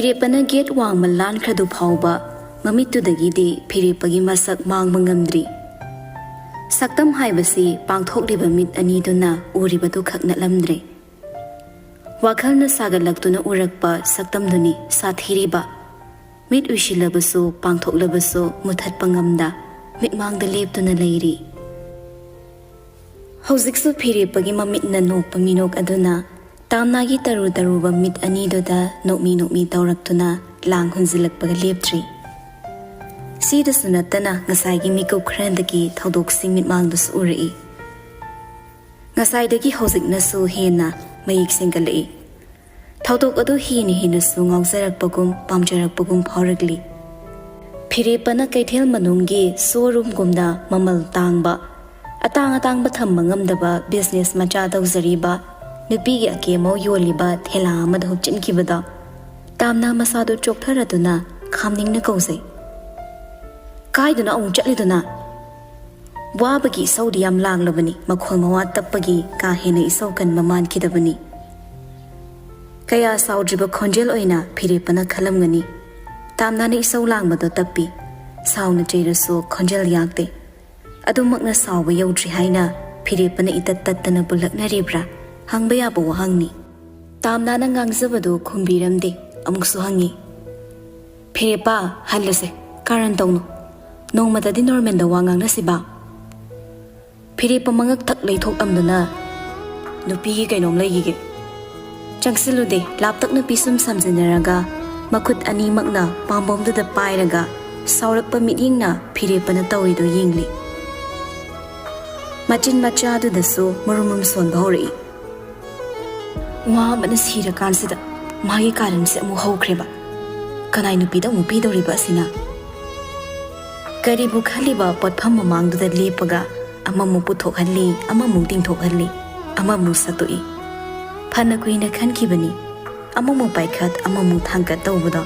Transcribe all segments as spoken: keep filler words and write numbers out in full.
ꯐꯤꯔꯦꯞꯄꯅ get ꯋꯥꯡꯃ ꯂꯥꯟꯈ꯭ꯔꯗꯨ ꯐꯥꯎꯕ ꯃꯃꯤꯠꯇꯨꯗꯒꯤꯗꯤ ꯐꯤꯔꯦꯞꯄꯒꯤ ꯃꯁꯛ ꯃꯥꯡꯕ ꯉꯝꯗ꯭ꯔꯤ꯫ ꯁꯛꯇꯝ ꯍꯥꯏꯕꯁꯤ ꯄꯥꯡꯊꯣꯛꯂꯤꯕ ꯃꯤꯠ ꯑꯅꯤꯗꯨꯅ ꯎꯔꯤꯕꯗꯨ ꯈꯛ ꯅꯠꯂꯝꯗ꯭ꯔꯦ꯫ ꯋꯥꯈꯜꯅ ꯁꯥꯒꯠꯂꯛꯇꯨꯅ ꯎꯔꯛꯄ ꯁꯛꯇꯝꯗꯨꯅꯤ ꯁꯥꯊꯤꯔꯤꯕ꯫ ꯃꯤꯠ ꯎꯏꯁꯤꯜꯂꯕꯁꯨ, ꯄꯥꯡꯊꯣꯛꯂꯕꯁꯨ ꯃꯨꯊꯠꯄ ꯉꯝꯗ ꯃꯤꯠꯃꯥꯡꯗ ꯂꯦꯞꯇꯨꯅ ꯂꯩꯔꯤ꯫ ꯍꯧꯖꯤꯛꯁꯨ ꯐꯤꯔꯦꯞꯄꯒꯤ ꯃꯃꯤꯠꯅ ꯅꯣꯛꯄ ꯃꯤꯅꯣꯛ ꯑꯗꯨꯅ ꯇꯥꯝꯅꯥꯒꯤ ꯇꯔꯨ ꯇꯔꯨꯕ ꯃꯤꯠ ꯑꯅꯤꯗꯨꯗ ꯅꯣꯛꯃꯤ ꯅꯣꯛꯃꯤ ꯇꯧꯔꯛꯇꯨꯅ ꯂꯥꯡ ꯍꯨꯟꯖꯤꯜꯂꯛꯄꯒ ꯂꯦꯞꯇ꯭ꯔꯤ꯫ ꯁꯤꯗꯁꯨ ꯅꯠꯇꯅ ꯉꯁꯥꯏꯒꯤ ꯃꯤꯀꯨꯞ ꯈꯔꯗꯒꯤ ꯊꯧꯗꯣꯛꯁꯤꯡ ꯃꯤꯠꯃꯥꯡꯗꯁꯨ ꯎꯔꯛꯏ꯫ ꯉꯁꯥꯏꯗꯒꯤ ꯍꯧꯖꯤꯛꯅꯁꯨ ꯍꯦꯟꯅ ꯃꯌꯦꯛ ꯁꯦꯡꯒꯠꯂꯛꯏ꯫ ꯊꯧꯗꯣꯛ ꯑꯗꯨ ꯍꯦꯟꯅ ꯍꯦꯟꯅꯁꯨ ꯉꯥꯎꯖꯔꯛꯄꯒꯨꯝ ꯄꯥꯝꯖꯔꯛꯄꯒꯨꯝ ꯐꯥꯎꯔꯛꯂꯤ꯫ ꯐꯤꯔꯦꯞꯄꯅ ꯀꯩꯊꯦꯜ ꯃꯅꯨꯡꯒꯤ ꯁꯣꯔꯨꯝꯒꯨꯝꯅ ꯃꯃꯜ ꯇꯥꯡꯕ, ꯑꯇꯥꯡ ꯑꯇꯥꯡꯕ ꯊꯝꯕ ꯉꯝꯗꯕ ꯕꯤꯖꯤꯅꯦꯁ ꯃꯆꯥ ꯇꯧꯖꯔꯤꯕ ꯅꯨꯄꯤꯒꯤ ꯑꯀꯦꯃꯧ ꯌꯣꯜꯂꯤꯕ ꯊꯦꯂꯥ ꯑꯃꯗ ꯍꯨꯞꯆꯤꯟꯈꯤꯕꯗꯣ ꯇꯥꯝꯅ ꯃꯁꯥꯗꯨ ꯆꯣꯛꯊꯔꯗꯨꯅ ꯈꯥꯝꯅꯤꯡꯅ ꯀꯧꯖꯩ꯫ "ꯀꯥꯏꯗꯅꯣ ꯑꯃꯨꯛ ꯆꯠꯂꯤꯗꯨꯅ?" ꯋꯥꯕꯒꯤ ꯏꯁꯧꯗꯤ ꯌꯥꯝ ꯂꯥꯡꯂꯕꯅꯤ, ꯃꯈꯣꯜ ꯃꯋꯥ ꯇꯞꯄꯒꯤ ꯀꯥ ꯍꯦꯟꯅ ꯏꯁꯧ ꯀꯟꯕ ꯃꯥꯟꯈꯤꯗꯕꯅꯤ꯫ ꯀꯌꯥ ꯁꯥꯎꯗ꯭ꯔꯤꯕ ꯈꯣꯟꯖꯦꯜ ꯑꯣꯏꯅ ꯐꯤꯔꯦꯞꯄꯅ ꯈꯜꯂꯝꯒꯅꯤ꯫ ꯇꯥꯝꯅꯥꯅ ꯏꯁꯧ ꯂꯥꯡꯕꯗꯣ ꯇꯞꯄꯤ꯫ ꯁꯥꯎꯅ ꯆꯩꯔꯁꯨ ꯈꯣꯟꯖꯦꯜ ꯌꯥꯛꯇꯦ꯫ ꯑꯗꯨꯃꯛꯅ ꯁꯥꯎꯕ ꯌꯧꯗ꯭ꯔꯤ ꯍꯥꯏꯅ ꯐꯤꯔꯦꯞꯄꯅ ꯏꯇꯠ ꯇꯠꯇꯅꯕꯨ ꯂꯛꯅꯔꯤꯕ꯭ꯔꯥ? ꯍꯪꯕ ꯌꯥꯕ ꯋꯥꯍꯪꯅꯤ꯫ ꯇꯥꯝꯅꯥꯅ ꯉꯥꯡꯖꯕꯗꯨ ꯈꯨꯝꯕꯤꯔꯝꯗꯦ꯫ ꯑꯃꯨꯛꯁꯨ ꯍꯪꯉꯤ꯫ "ꯐꯤꯔꯦꯞꯄ, ꯍꯜꯂꯁꯦ꯫ ꯀꯥꯔꯟ ꯇꯧꯅꯨ꯫ ꯅꯣꯡꯃꯇꯗꯤ ꯅꯣꯔꯃꯦꯜꯗ ꯋꯥ ꯉꯥꯡꯅꯁꯤꯕ?" ꯐꯤꯔꯦꯞꯄ ꯃꯉꯛ ꯊꯛ ꯂꯩꯊꯣꯛꯂꯝꯗꯨꯅ, "ꯅꯨꯄꯤꯒꯤ ꯀꯩꯅꯣꯝ ꯂꯩꯈꯤꯒꯦ꯫ ꯆꯪꯁꯤꯜꯂꯨꯗꯦ", ꯂꯥꯞꯇꯛꯅ ꯄꯤꯁꯨꯝ ꯁꯝꯖꯤꯟꯅꯔꯒ ꯃꯈꯨꯠ ꯑꯅꯤꯃꯛꯅ ꯄꯥꯝꯕꯣꯝꯗꯨꯗ ꯄꯥꯏꯔꯒ ꯁꯥꯎꯔꯛꯄ ꯃꯤꯠꯌꯦꯡꯅ ꯐꯤꯔꯦꯞꯄꯅ ꯇꯧꯔꯤꯗꯨ ꯌꯦꯡꯂꯤ꯫ ꯃꯆꯤꯟ ꯃꯆꯥꯗꯨꯗꯁꯨ ꯃꯔꯨꯝ ꯃꯔꯨꯝ ꯁꯣꯟꯕ ꯍꯧꯔꯛꯏ꯫ ꯋꯥꯕꯅ ꯁꯤꯔꯀꯥꯟꯁꯤꯗ ꯃꯥꯒꯤ ꯀꯥꯔꯟꯁꯦ ꯑꯃꯨꯛ ꯍꯧꯈ꯭ꯔꯦꯕ꯫ ꯀꯅꯥꯏ ꯅꯨꯄꯤꯗ ꯑꯃꯨꯛ ꯄꯤꯗꯧꯔꯤꯕ ꯑꯁꯤꯅ? ꯀꯔꯤꯕꯨ ꯈꯜꯂꯤꯕ ꯄꯣꯠꯐꯝ ꯃꯃꯥꯡꯗꯨꯗ ꯂꯦꯞꯄꯒ ꯑꯃꯃꯨꯛ ꯄꯨꯊꯣꯛꯍꯜꯂꯤ, ꯑꯃꯃꯨꯛ ꯇꯤꯡꯊꯣꯛꯍꯜꯂꯤ, ꯑꯃꯃꯨꯛ ꯁꯠꯇꯣꯛꯏ꯫ ꯐꯅ ꯀꯨꯏꯅ ꯈꯟꯈꯤꯕꯅꯤ꯫ ꯑꯃꯃꯨꯛ ꯄꯥꯏꯈꯠ, ꯑꯃꯃꯨꯛ ꯊꯥꯡꯒꯠ ꯇꯧꯕꯗꯣ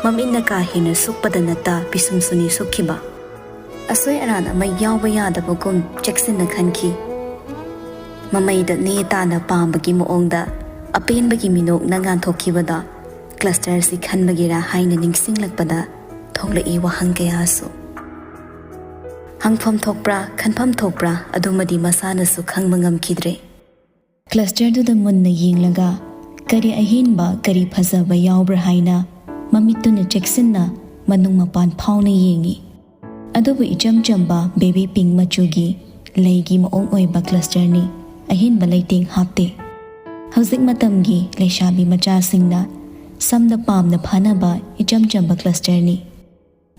ꯃꯃꯤꯠꯅ ꯀꯥ ꯍꯦꯟꯅ ꯁꯨꯛꯄꯗ ꯅꯠꯇ ꯄꯤꯁꯨꯝꯁꯨꯅꯤ ꯁꯨꯛꯈꯤꯕ꯫ ꯑꯁꯣꯏ ꯑꯔꯥꯟ ꯑꯃ ꯌꯥꯎꯕ ꯌꯥꯗꯕꯒꯨꯝ ꯆꯦꯛꯁꯤꯟꯅ ꯈꯟꯈꯤ꯫ ꯃꯃꯩꯗ ꯅꯦ ꯇꯥꯅ ꯄꯥꯝꯕꯒꯤ ꯃꯑꯣꯡꯗ ꯑꯄꯦꯟꯕꯒꯤ ꯃꯤꯅꯣꯛꯅ ꯉꯥꯟꯊꯣꯛꯈꯤꯕꯗꯣ ꯀ꯭ꯂꯁꯇꯔꯁꯤ ꯈꯟꯕꯒꯤꯔꯥ ꯍꯥꯏꯅ ꯅꯤꯡꯁꯤꯡꯂꯛꯄꯗ ꯊꯣꯛꯂꯛꯏ ꯋꯥꯍꯪ ꯀꯌꯥꯁꯨ꯫ ꯍꯪꯐꯝ ꯊꯣꯛꯄ꯭ꯔꯥ, ꯈꯟꯐꯝ ꯊꯣꯛꯄ꯭ꯔꯥ, ꯑꯗꯨꯃꯗꯤ ꯃꯁꯥꯅꯁꯨ ꯈꯪꯕ ꯉꯝꯈꯤꯗ꯭ꯔꯦ꯫ ꯀ꯭ꯂꯁꯇꯔꯗꯨꯗ ꯃꯨꯟꯅ ꯌꯦꯡꯂꯒ ꯀꯔꯤ ꯑꯍꯦꯟꯕ, ꯀꯔꯤ ꯐꯖꯕ ꯌꯥꯎꯕ꯭ꯔꯥ ꯍꯥꯏꯅ ꯃꯃꯤꯠꯇꯨꯅ ꯆꯦꯛꯁꯤꯟꯅ ꯃꯅꯨꯡ ꯃꯄꯥꯟ ꯐꯥꯎꯅ ꯌꯦꯡꯏ꯫ ꯑꯗꯨꯕꯨ ꯏꯆꯝ ꯆꯝꯕ ꯕꯦꯕꯤ ꯄꯤꯡ ꯃꯆꯨꯒꯤ ꯂꯩꯒꯤ ꯃꯑꯣꯡ ꯑꯣꯏꯕ ꯀ꯭ꯂꯁꯇꯔꯅꯤ꯫ ꯑꯍꯦꯟꯕ ꯂꯩꯇꯦꯡ ꯍꯥꯞꯇꯦ꯫ ꯍꯧꯖꯤꯛ ꯃꯇꯝꯒꯤ ꯂꯩꯁꯥꯕꯤ ꯃꯆꯥꯁꯤꯡꯅ ꯁꯝꯗ ꯄꯥꯝꯅ ꯐꯥꯅꯕ ꯏꯆꯝ ꯆꯝꯕ ꯀ꯭ꯂꯁꯇꯔꯅꯤ꯫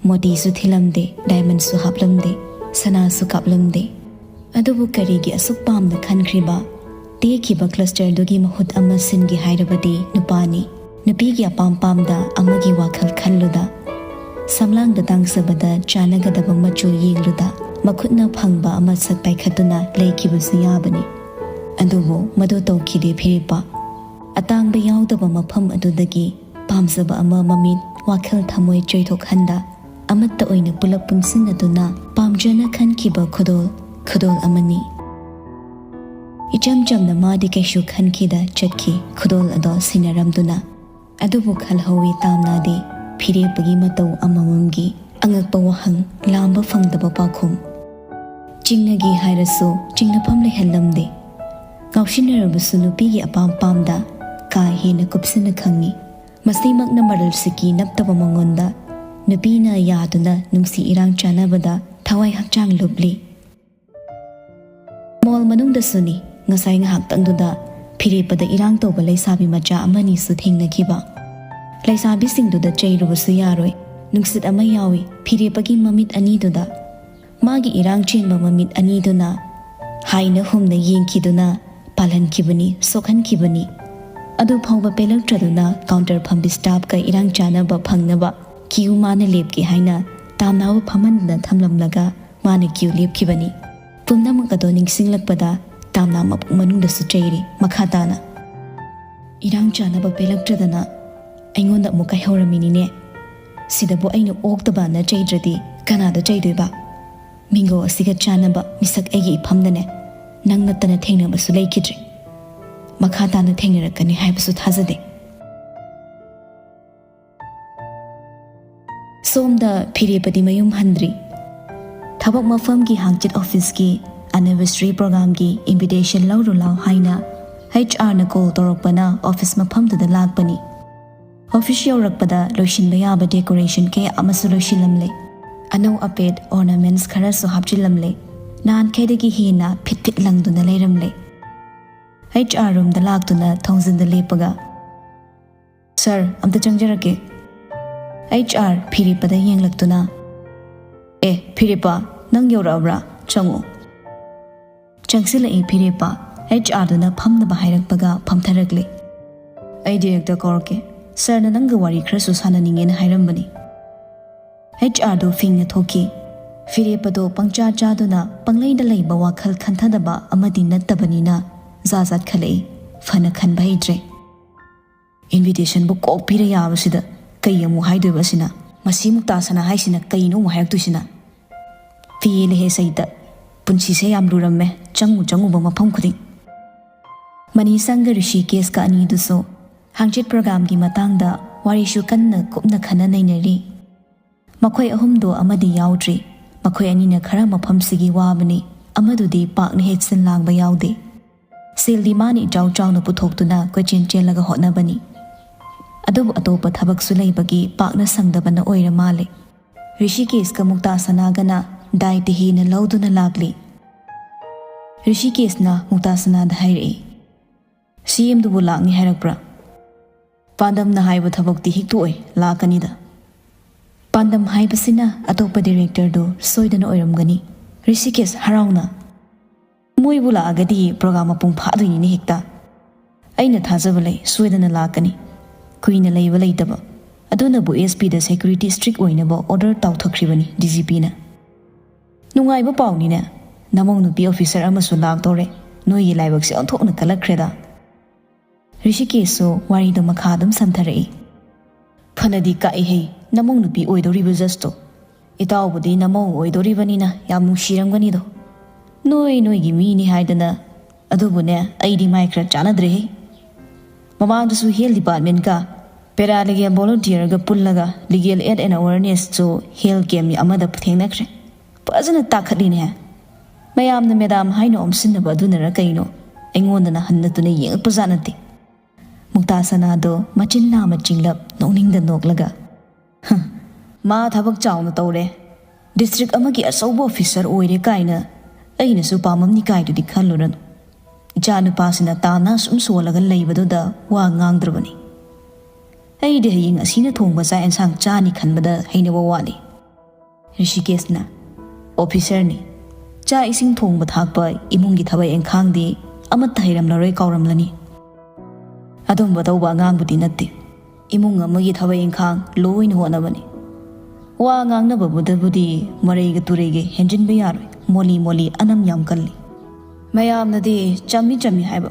ꯃꯣꯇꯤꯁꯨ ꯊꯤꯜꯂꯝꯗꯦ, ꯗꯥꯏꯃꯟꯁꯨ ꯍꯥꯞꯂꯝꯗꯦ, ꯁꯅꯥꯁꯨ ꯀꯥꯞꯂꯝꯗꯦ꯫ ꯑꯗꯨꯕꯨ ꯀꯔꯤꯒꯤ ꯑꯁꯨꯛ ꯄꯥꯝꯅ ꯈꯟꯈ꯭ꯔꯤꯕ? ꯇꯦꯛꯈꯤꯕ ꯀ꯭ꯂꯁꯇꯔꯗꯨꯒꯤ ꯃꯍꯨꯠ ꯑꯃ ꯁꯤꯟꯒꯦ ꯍꯥꯏꯔꯕꯗꯤ ꯅꯨꯄꯥꯅꯤ꯫ ꯅꯨꯄꯤꯒꯤ ꯑꯄꯥꯝ ꯄꯥꯝꯗ ꯑꯃꯒꯤ ꯋꯥꯈꯜ ꯈꯜꯂꯨꯗ, ꯁꯝꯂꯥꯡꯗ ꯇꯥꯡꯖꯕꯗ ꯆꯥꯟꯅꯒꯗꯕ ꯃꯆꯨ ꯌꯦꯡꯂꯨꯗ, ꯃꯈꯨꯠꯅ ꯐꯪꯕ ꯑꯃ ꯁꯛ ꯄꯥꯏꯈꯠꯇꯨꯅ ꯂꯩꯈꯤꯕꯁꯨ ꯌꯥꯕꯅꯤ꯫ ꯑꯗꯨꯕꯨ ꯃꯗꯨ ꯇꯧꯈꯤꯗꯦ ꯐꯤꯔꯦꯞꯄ꯫ ꯑꯇꯥꯡꯕ ꯌꯥꯎꯗꯕ ꯃꯐꯝ ꯑꯗꯨꯗꯒꯤ ꯄꯥꯝꯖꯕ ꯑꯃ ꯃꯃꯤꯠ, ꯋꯥꯈꯜ, ꯊꯃꯣꯏ ꯆꯣꯏꯊꯣꯛꯍꯟꯗ ꯑꯃꯠꯇ ꯑꯣꯏꯅ ꯄꯨꯂꯞ ꯄꯨꯟꯁꯤꯟꯅꯗꯨꯅ ꯄꯥꯝꯖꯅ ꯈꯟꯈꯤꯕ ꯈꯨꯗꯣꯜ, ꯈꯨꯗꯣꯜ ꯑꯃꯅꯤ꯫ ꯏꯆꯝ ꯆꯝꯅ ꯃꯥꯗꯤ ꯀꯩꯁꯨ ꯈꯟꯈꯤꯗ ꯆꯠꯈꯤ, ꯈꯨꯗꯣꯜ ꯑꯗꯣ ꯁꯤꯟꯅꯔꯝꯗꯨꯅ꯫ ꯑꯗꯨꯕꯨ ꯈꯜꯍꯧꯋꯤ ꯇꯥꯝꯅꯥꯗꯤ ꯐꯤꯔꯦꯞꯄꯒꯤ ꯃꯇꯧ ꯑꯃꯃꯝꯒꯤ ꯑꯉꯛꯄ ꯋꯥꯍꯪ ꯂꯥꯝꯕ ꯐꯪꯗꯕ ꯄꯥꯎꯈꯨꯝ꯫ ꯆꯤꯡꯅꯒꯦ ꯍꯥꯏꯔꯁꯨ ꯆꯤꯡꯅꯐꯝ ꯂꯩꯍꯜꯂꯝꯗꯦ꯫ ꯉꯥꯎꯁꯤꯟꯅꯔꯕꯁꯨ ꯅꯨꯄꯤꯒꯤ ꯑꯄꯥꯝ ꯄꯥꯝꯗ ꯀꯥ ꯍꯦꯟꯅ ꯀꯨꯞꯁꯤꯟꯅ ꯈꯪꯉꯤ꯫ ꯃꯁꯤꯃꯛꯅ ꯃꯔꯜ ꯁꯤꯀꯤ ꯅꯞꯇꯕ ꯃꯉꯣꯟꯗ ꯅꯨꯄꯤꯅ ꯌꯥꯗꯨꯅ ꯅꯨꯡꯁꯤ ꯏꯔꯥꯡ ꯆꯥꯟꯅꯕꯗ ꯊꯋꯥꯏ ꯍꯛꯆꯥꯡ ꯂꯨꯞꯂꯤ꯫ ꯃꯣꯜ ꯃꯅꯨꯡꯗꯁꯨꯅꯤ, ꯉꯁꯥꯏ ꯉꯥꯏꯍꯥꯛꯇꯪꯗꯨꯗ ꯐꯤꯔꯦꯞꯄꯗ ꯏꯔꯥꯡ ꯇꯧꯕ ꯂꯩꯁꯥꯕꯤ ꯃꯆꯥ ꯑꯃꯅꯤꯁꯨ ꯊꯦꯡꯅꯈꯤꯕ꯫ ꯂꯩꯁꯥꯕꯤꯁꯤꯡꯗꯨꯗ ꯆꯩꯔꯨꯕꯁꯨ ꯌꯥꯔꯣꯏ, ꯅꯨꯡꯁꯤꯠ ꯑꯃ ꯌꯥꯎꯏ ꯐꯤꯔꯦꯞꯄꯒꯤ ꯃꯃꯤꯠ ꯑꯅꯤꯗꯨꯗ꯫ ꯃꯥꯒꯤ ꯏꯔꯥꯡ ꯆꯦꯟꯕ ꯃꯃꯤꯠ ꯑꯅꯤꯗꯨꯅ ꯍꯥꯏꯅ ꯍꯨꯝꯅ ꯌꯦꯡꯈꯤꯗꯨꯅ ꯄꯥꯜꯍꯟꯈꯤꯕꯅꯤ, ꯁꯣꯛꯍꯟꯈꯤꯕꯅꯤ꯫ ꯑꯗꯨ ꯐꯥꯎꯕ ꯄꯦꯜꯂꯛꯇ꯭ꯔꯗꯨꯅ ꯀꯥꯎꯟꯇꯔ ꯐꯝꯕꯤ ꯁ꯭ꯇꯥꯐꯀ ꯏꯔꯥꯡ ꯆꯥꯅꯕ ꯐꯪꯅꯕ ꯀ꯭ꯌꯨ ꯃꯥꯅ ꯂꯦꯞꯀꯦ ꯍꯥꯏꯅ ꯇꯥꯝꯅꯥꯕꯨ ꯐꯝꯍꯟꯗꯨꯅ ꯊꯝꯂꯝꯂꯒ ꯃꯥꯅ ꯀ꯭ꯌꯨ ꯂꯦꯞꯈꯤꯕꯅꯤ꯫ ꯄꯨꯝꯅꯃꯛ ꯑꯗꯣ ꯅꯤꯡꯁꯤꯡꯂꯛꯄꯗ ꯇꯥꯝꯅꯥ ꯃꯄꯨꯛ ꯃꯅꯨꯡꯗꯁꯨ ꯆꯩꯔꯤ꯫ ꯃꯈꯥ ꯇꯥꯅ, "ꯏꯔꯥꯡ ꯆꯥꯅꯕ ꯄꯦꯜꯂꯛꯇ꯭ꯔꯗꯅ ꯑꯩꯉꯣꯟꯗ ꯑꯃꯨꯛ ꯀꯥꯏꯍꯧꯔꯝꯃꯤꯅꯤꯅꯦ꯫ ꯁꯤꯗꯕꯨ ꯑꯩꯅ ꯑꯣꯛꯇꯕꯅ ꯆꯩꯗ꯭ꯔꯗꯤ ꯀꯅꯥꯗ ꯆꯩꯗꯣꯏꯕ? ꯃꯤꯡꯒꯧ ꯑꯁꯤꯒ ꯆꯥꯟꯅꯕ ꯃꯤꯁꯛ ꯑꯩꯒꯤ ꯏꯐꯝꯗꯅꯦ ꯅꯪ ꯅꯠꯇꯅ ꯊꯦꯡꯅꯕꯁꯨ ꯂꯩꯈꯤꯗ꯭ꯔꯤ꯫ ꯃꯈꯥ ꯇꯥꯅ ꯊꯦꯡꯅꯔꯛꯀꯅꯤ ꯍꯥꯏꯕꯁꯨ ꯊꯥꯖꯗꯦ"꯫ ꯁꯣꯝꯗ ꯐꯤꯔꯦꯞꯄꯗꯤ ꯃꯌꯨꯝ ꯍꯟꯗ꯭ꯔꯤ꯫ ꯊꯕꯛ ꯃꯐꯝꯒꯤ ꯍꯥꯡꯆꯤꯠ ꯑꯣꯐꯤꯁꯀꯤ ꯑꯦꯅꯤꯚꯔꯁꯔꯤ ꯄ꯭ꯔꯣꯒꯥꯝꯒꯤ ꯏꯟꯚꯤꯇꯦꯁꯟ ꯂꯧꯔꯨ ꯂꯥꯎ ꯍꯥꯏꯅ ꯑꯩꯆ ꯑꯥꯔꯅ ꯀꯣꯜ ꯇꯧꯔꯛꯄꯅ ꯑꯣꯐꯤꯁ ꯃꯐꯝꯗꯨꯗ ꯂꯥꯛꯄꯅꯤ꯫ ꯑꯣꯐꯤꯁ ꯌꯧꯔꯛꯄꯗ ꯂꯣꯏꯁꯤꯟꯕ ꯌꯥꯕ ꯗꯦꯀꯣꯔꯦꯁꯟ ꯀꯌꯥ ꯑꯃꯁꯨ ꯂꯣꯏꯁꯤꯜꯂꯝꯂꯦ꯫ ꯑꯅꯧ ꯑꯄꯦꯠ ꯑꯣꯔꯅꯥꯃꯦꯟꯠꯁ ꯈꯔꯁꯨ ꯍꯥꯞꯆꯤꯜꯂꯝꯂꯦ꯫ ꯅꯍꯥꯟꯈꯩꯗꯒꯤ ꯍꯦꯟꯅ ꯐꯤꯠ ꯐꯤꯠ ꯂꯪꯗꯨꯅ ꯂꯩꯔꯝꯂꯦ꯫ ꯑꯩꯆ ꯑꯥꯔ ꯔꯨꯝꯗ ꯂꯥꯛꯇꯨꯅ ꯊꯣꯡꯖꯤꯟꯗ ꯂꯦꯞꯄꯒ, "ꯁꯥꯔ, ꯑꯝꯇ ꯆꯪꯖꯔꯛꯀꯦ꯫" ꯑꯩꯆ ꯑꯥꯔ ꯐꯤꯔꯦꯞꯄꯗ ꯌꯦꯡꯂꯛꯇꯨꯅ, "ꯑꯦ, ꯐꯤꯔꯦꯞꯄ, ꯅꯪ ꯌꯧꯔꯛꯑꯕ꯭ꯔꯥ? ꯆꯪꯉꯣ꯫" ꯆꯪꯁꯤꯜꯂꯛꯏ ꯐꯤꯔꯦꯞꯄ꯫ ꯑꯩꯆ ꯑꯥꯔꯗꯨꯅ ꯐꯝꯅꯕ ꯍꯥꯏꯔꯛꯄꯒ ꯐꯝꯊꯔꯛꯂꯦ꯫ "ꯑꯩ ꯗꯤꯔꯦꯛꯇꯔ ꯀꯧꯔꯛꯀꯦ꯫ ꯁꯥꯔꯅ ꯅꯪꯒ ꯋꯥꯔꯤ ꯈꯔꯁꯨ ꯁꯥꯟꯅꯅꯤꯡꯉꯦꯅ ꯍꯥꯏꯔꯝꯕꯅꯤ꯫" ꯑꯩꯆ ꯑꯥꯔꯗꯨ ꯐꯤꯡꯅ ꯊꯣꯛꯈꯤ꯫ ꯐꯤꯔꯦꯞꯄꯗꯣ ꯄꯪꯆꯥ ꯆꯥꯗꯨꯅ ꯄꯪꯂꯩꯗ ꯂꯩꯕ ꯋꯥꯈꯜ ꯈꯟꯊꯗꯕ ꯑꯃꯗꯤ ꯅꯠꯇꯕꯅꯤꯅ ꯖꯥꯠ ꯖꯥꯠ ꯈꯜꯂꯛꯏ꯫ ꯐꯅ ꯈꯟꯕ ꯍꯩꯇ꯭ꯔꯦ꯫ ꯏꯟꯚꯤꯇꯦꯁꯟꯕꯨ ꯀꯣꯛ ꯄꯤꯔ ꯌꯥꯕꯁꯤꯗ ꯀꯩ ꯑꯃꯨꯛ ꯍꯥꯏꯗꯣꯏꯕ ꯑꯁꯤꯅ? ꯃꯁꯤ ꯃꯨꯛꯇꯥ ꯁꯅꯥ ꯍꯥꯏꯁꯤꯅ ꯀꯩꯅꯣ ꯑꯃꯨꯛ ꯍꯥꯏꯔꯛꯇꯣꯏꯁꯤꯅ? ꯄꯦꯜꯂꯦꯍꯦ ꯁꯩꯇ, ꯄꯨꯟꯁꯤꯁꯦ ꯌꯥꯝ ꯂꯨꯔꯝꯃꯦ, ꯆꯪꯉꯨ ꯆꯪꯉꯨꯕ ꯃꯐꯝ ꯈꯨꯗꯤꯡ꯫ ꯃꯅꯤꯁꯪꯒ ꯔꯤꯁꯤꯀꯦꯁꯀ ꯑꯅꯤꯗꯨꯁꯨ ꯍꯥꯡꯆꯤꯠ ꯄ꯭ꯔꯣꯒꯥꯝꯒꯤ ꯃꯇꯥꯡꯗ ꯋꯥꯔꯤꯁꯨ ꯀꯟꯅ ꯀꯨꯞꯅ ꯈꯟꯅ ꯅꯩꯅꯔꯤ꯫ ꯃꯈꯣꯏ ꯑꯍꯨꯝꯗꯣ ꯑꯃꯗꯤ ꯌꯥꯎꯗ꯭ꯔꯤ꯫ ꯃꯈꯣꯏ ꯑꯅꯤꯅ ꯈꯔ ꯃꯐꯝꯁꯤꯒꯤ ꯋꯥꯕꯅꯤ, ꯑꯃꯗꯨꯗꯤ ꯄꯥꯛꯅ ꯍꯦꯛ ꯁꯤꯟ ꯂꯥꯡꯕ ꯌꯥꯎꯗꯦ꯫ ꯁꯦꯜꯗꯤ ꯃꯥꯅ ꯏꯆꯥꯎ ꯆꯥꯎꯅ ꯄꯨꯊꯣꯛꯇꯨꯅ ꯀꯣꯏꯆꯦꯟ ꯆꯦꯜꯂꯒ ꯍꯣꯠꯅꯕꯅꯤ꯫ ꯑꯗꯨꯕꯨ ꯑꯇꯣꯞꯄ ꯊꯕꯛꯁꯨ ꯂꯩꯕꯒꯤ ꯄꯥꯛꯅ ꯁꯪꯗꯕꯅ ꯑꯣꯏꯔ ꯃꯥꯜꯂꯦ꯫ ꯔꯤꯁꯤꯀꯦꯁꯀ ꯃꯨꯛꯇꯥ ꯁꯅꯥꯒꯅ ꯗꯥꯏꯇ ꯍꯦꯟꯅ ꯂꯧꯗꯨꯅ ꯂꯥꯛꯂꯤ꯫ ꯔꯤꯁꯤꯀꯦꯁꯅ ꯃꯨꯛꯇꯥ ꯁꯅꯥꯗ ꯍꯥꯏꯔꯛꯏ, "ꯁꯤ ꯑꯦꯝꯗꯨꯕꯨ ꯂꯥꯛꯅꯤ ꯍꯥꯏꯔꯛꯄ꯭ꯔꯥ?" "ꯄꯥꯟꯗꯝꯅ ꯍꯥꯏꯕ ꯊꯕꯛꯇꯤ ꯍꯤꯛꯇꯣꯛꯑꯣꯏ, ꯂꯥꯛꯀꯅꯤꯗ꯫" "ꯄꯥꯟꯗꯝ ꯍꯥꯏꯕꯁꯤꯅ ꯑꯇꯣꯞꯄ ꯗꯤꯔꯦꯛꯇꯔꯗꯨ ꯁꯣꯏꯗꯅ ꯑꯣꯏꯔꯝꯒꯅꯤ꯫" ꯔꯤꯁꯤꯀꯦꯁ ꯍꯔꯥꯎꯅ, "ꯃꯣꯏꯕꯨ ꯂꯥꯛꯑꯒꯗꯤ ꯄ꯭ꯔꯣꯒꯥꯝ ꯃꯄꯨꯡ ꯐꯥꯗꯣꯏꯅꯤꯅꯦ ꯍꯦꯛꯇ꯫ ꯑꯩꯅ ꯊꯥꯖꯕ ꯂꯩ, ꯁꯣꯏꯗꯅ ꯂꯥꯛꯀꯅꯤ꯫ ꯀꯨꯏꯅ ꯂꯩꯕ ꯂꯩꯇꯕ꯫ ꯑꯗꯨꯅꯕꯨ ꯑꯦꯁ ꯄꯤꯗ ꯁꯦꯀ꯭ꯌꯨꯔꯤꯇꯤ ꯁ꯭ꯇ꯭ꯔꯤꯛ ꯑꯣꯏꯅꯕ ꯑꯣꯔꯗꯔ ꯇꯥꯎꯊꯈ꯭ꯔꯤꯕꯅꯤ ꯗꯤ ꯖꯤ ꯄꯤꯅ꯫ ꯅꯨꯡꯉꯥꯏꯕ ꯄꯥꯎꯅꯤꯅꯦ, ꯅꯃꯧ ꯅꯨꯄꯤ ꯑꯣꯐꯤꯁꯔ ꯑꯃꯁꯨ ꯂꯥꯛꯇꯧꯔꯦ꯫ ꯅꯣꯏꯒꯤ ꯂꯥꯏꯕꯛꯁꯦ ꯑꯣꯟꯊꯣꯛꯅ ꯀꯜꯂꯛꯈ꯭ꯔꯦꯗ꯫" ꯔꯤꯁꯤꯀꯦꯁꯁꯨ ꯋꯥꯔꯤꯗꯣ ꯃꯈꯥ ꯑꯗꯨꯝ ꯁꯝꯊꯔꯛꯏ꯫ "ꯐꯅꯗꯤ ꯀꯥꯛꯏꯍꯦ, ꯅꯃꯧ ꯅꯨꯄꯤ ꯑꯣꯏꯗꯧꯔꯤꯕ ꯖꯁꯇꯣ꯫ ꯏꯇꯥꯎꯕꯨꯗꯤ ꯅꯃꯧ ꯑꯣꯏꯗꯧꯔꯤꯕꯅꯤꯅ ꯌꯥꯝ ꯅꯨꯡꯁꯤꯔꯝꯒꯅꯤꯗꯣ꯫ ꯅꯣꯏ ꯅꯣꯏꯒꯤ ꯃꯤꯅꯤ ꯍꯥꯏꯗꯅ꯫ ꯑꯗꯨꯕꯨꯅꯦ, ꯑꯩꯗꯤ ꯃꯥꯏ ꯈꯔ ꯆꯥꯟꯅꯗ꯭ꯔꯦꯍꯦ꯫ ꯃꯃꯥꯡꯗꯁꯨ ꯍꯦꯜꯊ ꯗꯤꯄꯥꯔꯠꯃꯦꯟꯠꯀ Paralegal volunteerꯒ ꯄꯨꯜꯂꯒ legal aid and awarenessꯁꯨ health camp ꯑꯃꯗ ꯊꯦꯡꯅꯈ꯭ꯔꯦ꯫ ꯐꯖꯅ ꯇꯥꯈꯠꯂꯤꯅꯦ꯫ ꯃꯌꯥꯝꯅ ꯃꯦꯗꯥꯝ ꯍꯥꯏꯅ ꯑꯣꯝꯁꯤꯟꯅꯕ ꯑꯗꯨꯅꯔ ꯀꯩꯅꯣ, ꯑꯩꯉꯣꯟꯗꯅ ꯍꯟꯅ ꯇꯨꯅ ꯌꯦꯡꯉꯛꯄꯖꯥꯠ ꯅꯠꯇꯦ꯫ ꯃꯨꯛꯇꯥ ꯁꯅꯥꯗꯣ ꯃꯆꯤꯟ ꯅꯥꯝꯃ ꯆꯤꯡꯂꯞ ꯅꯣꯛꯅꯤꯡꯗ ꯅꯣꯛꯂꯒ, "ꯍ, ꯃꯥ ꯊꯕꯛ ꯆꯥꯎꯅ ꯇꯧꯔꯦ꯫ District ꯑꯃꯒꯤ ꯑꯆꯧꯕ officer ꯑꯣꯏꯔꯦ ꯀꯥꯏꯅ ꯑꯩꯅꯁꯨ ꯄꯥꯝꯃꯝꯅꯤ ꯀꯥꯏꯗꯨꯗꯤ ꯈꯜꯂꯨꯔꯅꯨ꯫ ꯏꯆꯥ ꯅꯨꯄꯥꯁꯤꯅ ꯇꯥꯅ ꯁꯨꯝ ꯁꯣꯜꯂꯒ ꯂꯩꯕꯗꯨꯗ ꯋꯥ ꯉꯥꯡꯗ꯭ꯔꯕꯅꯤ꯫ ꯑꯩꯗꯤ ꯍꯌꯦꯡ ꯑꯁꯤꯅ ꯊꯣꯡꯕ ꯆꯥꯛ ꯑꯦꯟꯁꯥꯡ ꯆꯥꯅꯤ ꯈꯟꯕꯗ ꯍꯩꯅꯕ ꯋꯥꯠꯂꯤ꯫" ꯔꯤꯁꯤꯀꯦꯁꯅ, "Officerꯅꯤ꯫ ꯆꯥꯛ ꯏꯁꯤꯡ ꯊꯣꯡꯕ ꯊꯥꯛꯄ, ꯏꯃꯨꯡꯒꯤ ꯊꯕꯛ ꯏꯪꯈꯥꯡꯗꯤ ꯑꯃꯠꯇ ꯍꯩꯔꯝꯂꯔꯣꯏ, ꯀꯥꯎꯔꯝꯂꯅꯤ꯫ ꯑꯗꯨꯝꯕ ꯇꯧꯕ ꯑꯉꯥꯡꯕꯨꯗꯤ ꯅꯠꯇꯦ꯫ ꯏꯃꯨꯡ ꯑꯃꯒꯤ ꯊꯕꯛ ꯏꯪꯈꯥꯡ ꯂꯣꯏꯅ ꯍꯣꯠꯅꯕꯅꯤ꯫ ꯋꯥ ꯉꯥꯡꯅꯕꯕꯨꯗꯕꯨꯗꯤ ꯃꯔꯩꯒ ꯇꯨꯔꯩꯒ ꯍꯦꯟꯖꯤꯟꯕ ꯌꯥꯔꯣꯏ꯫ ꯃꯣꯂꯤ ꯃꯣꯂꯤ ꯑꯅꯝ ꯌꯥꯝ ꯀꯜꯂꯤ꯫ ꯃꯌꯥꯝꯅꯗꯤ ꯆꯝꯃꯤ ꯆꯝꯃꯤ ꯍꯥꯏꯕ,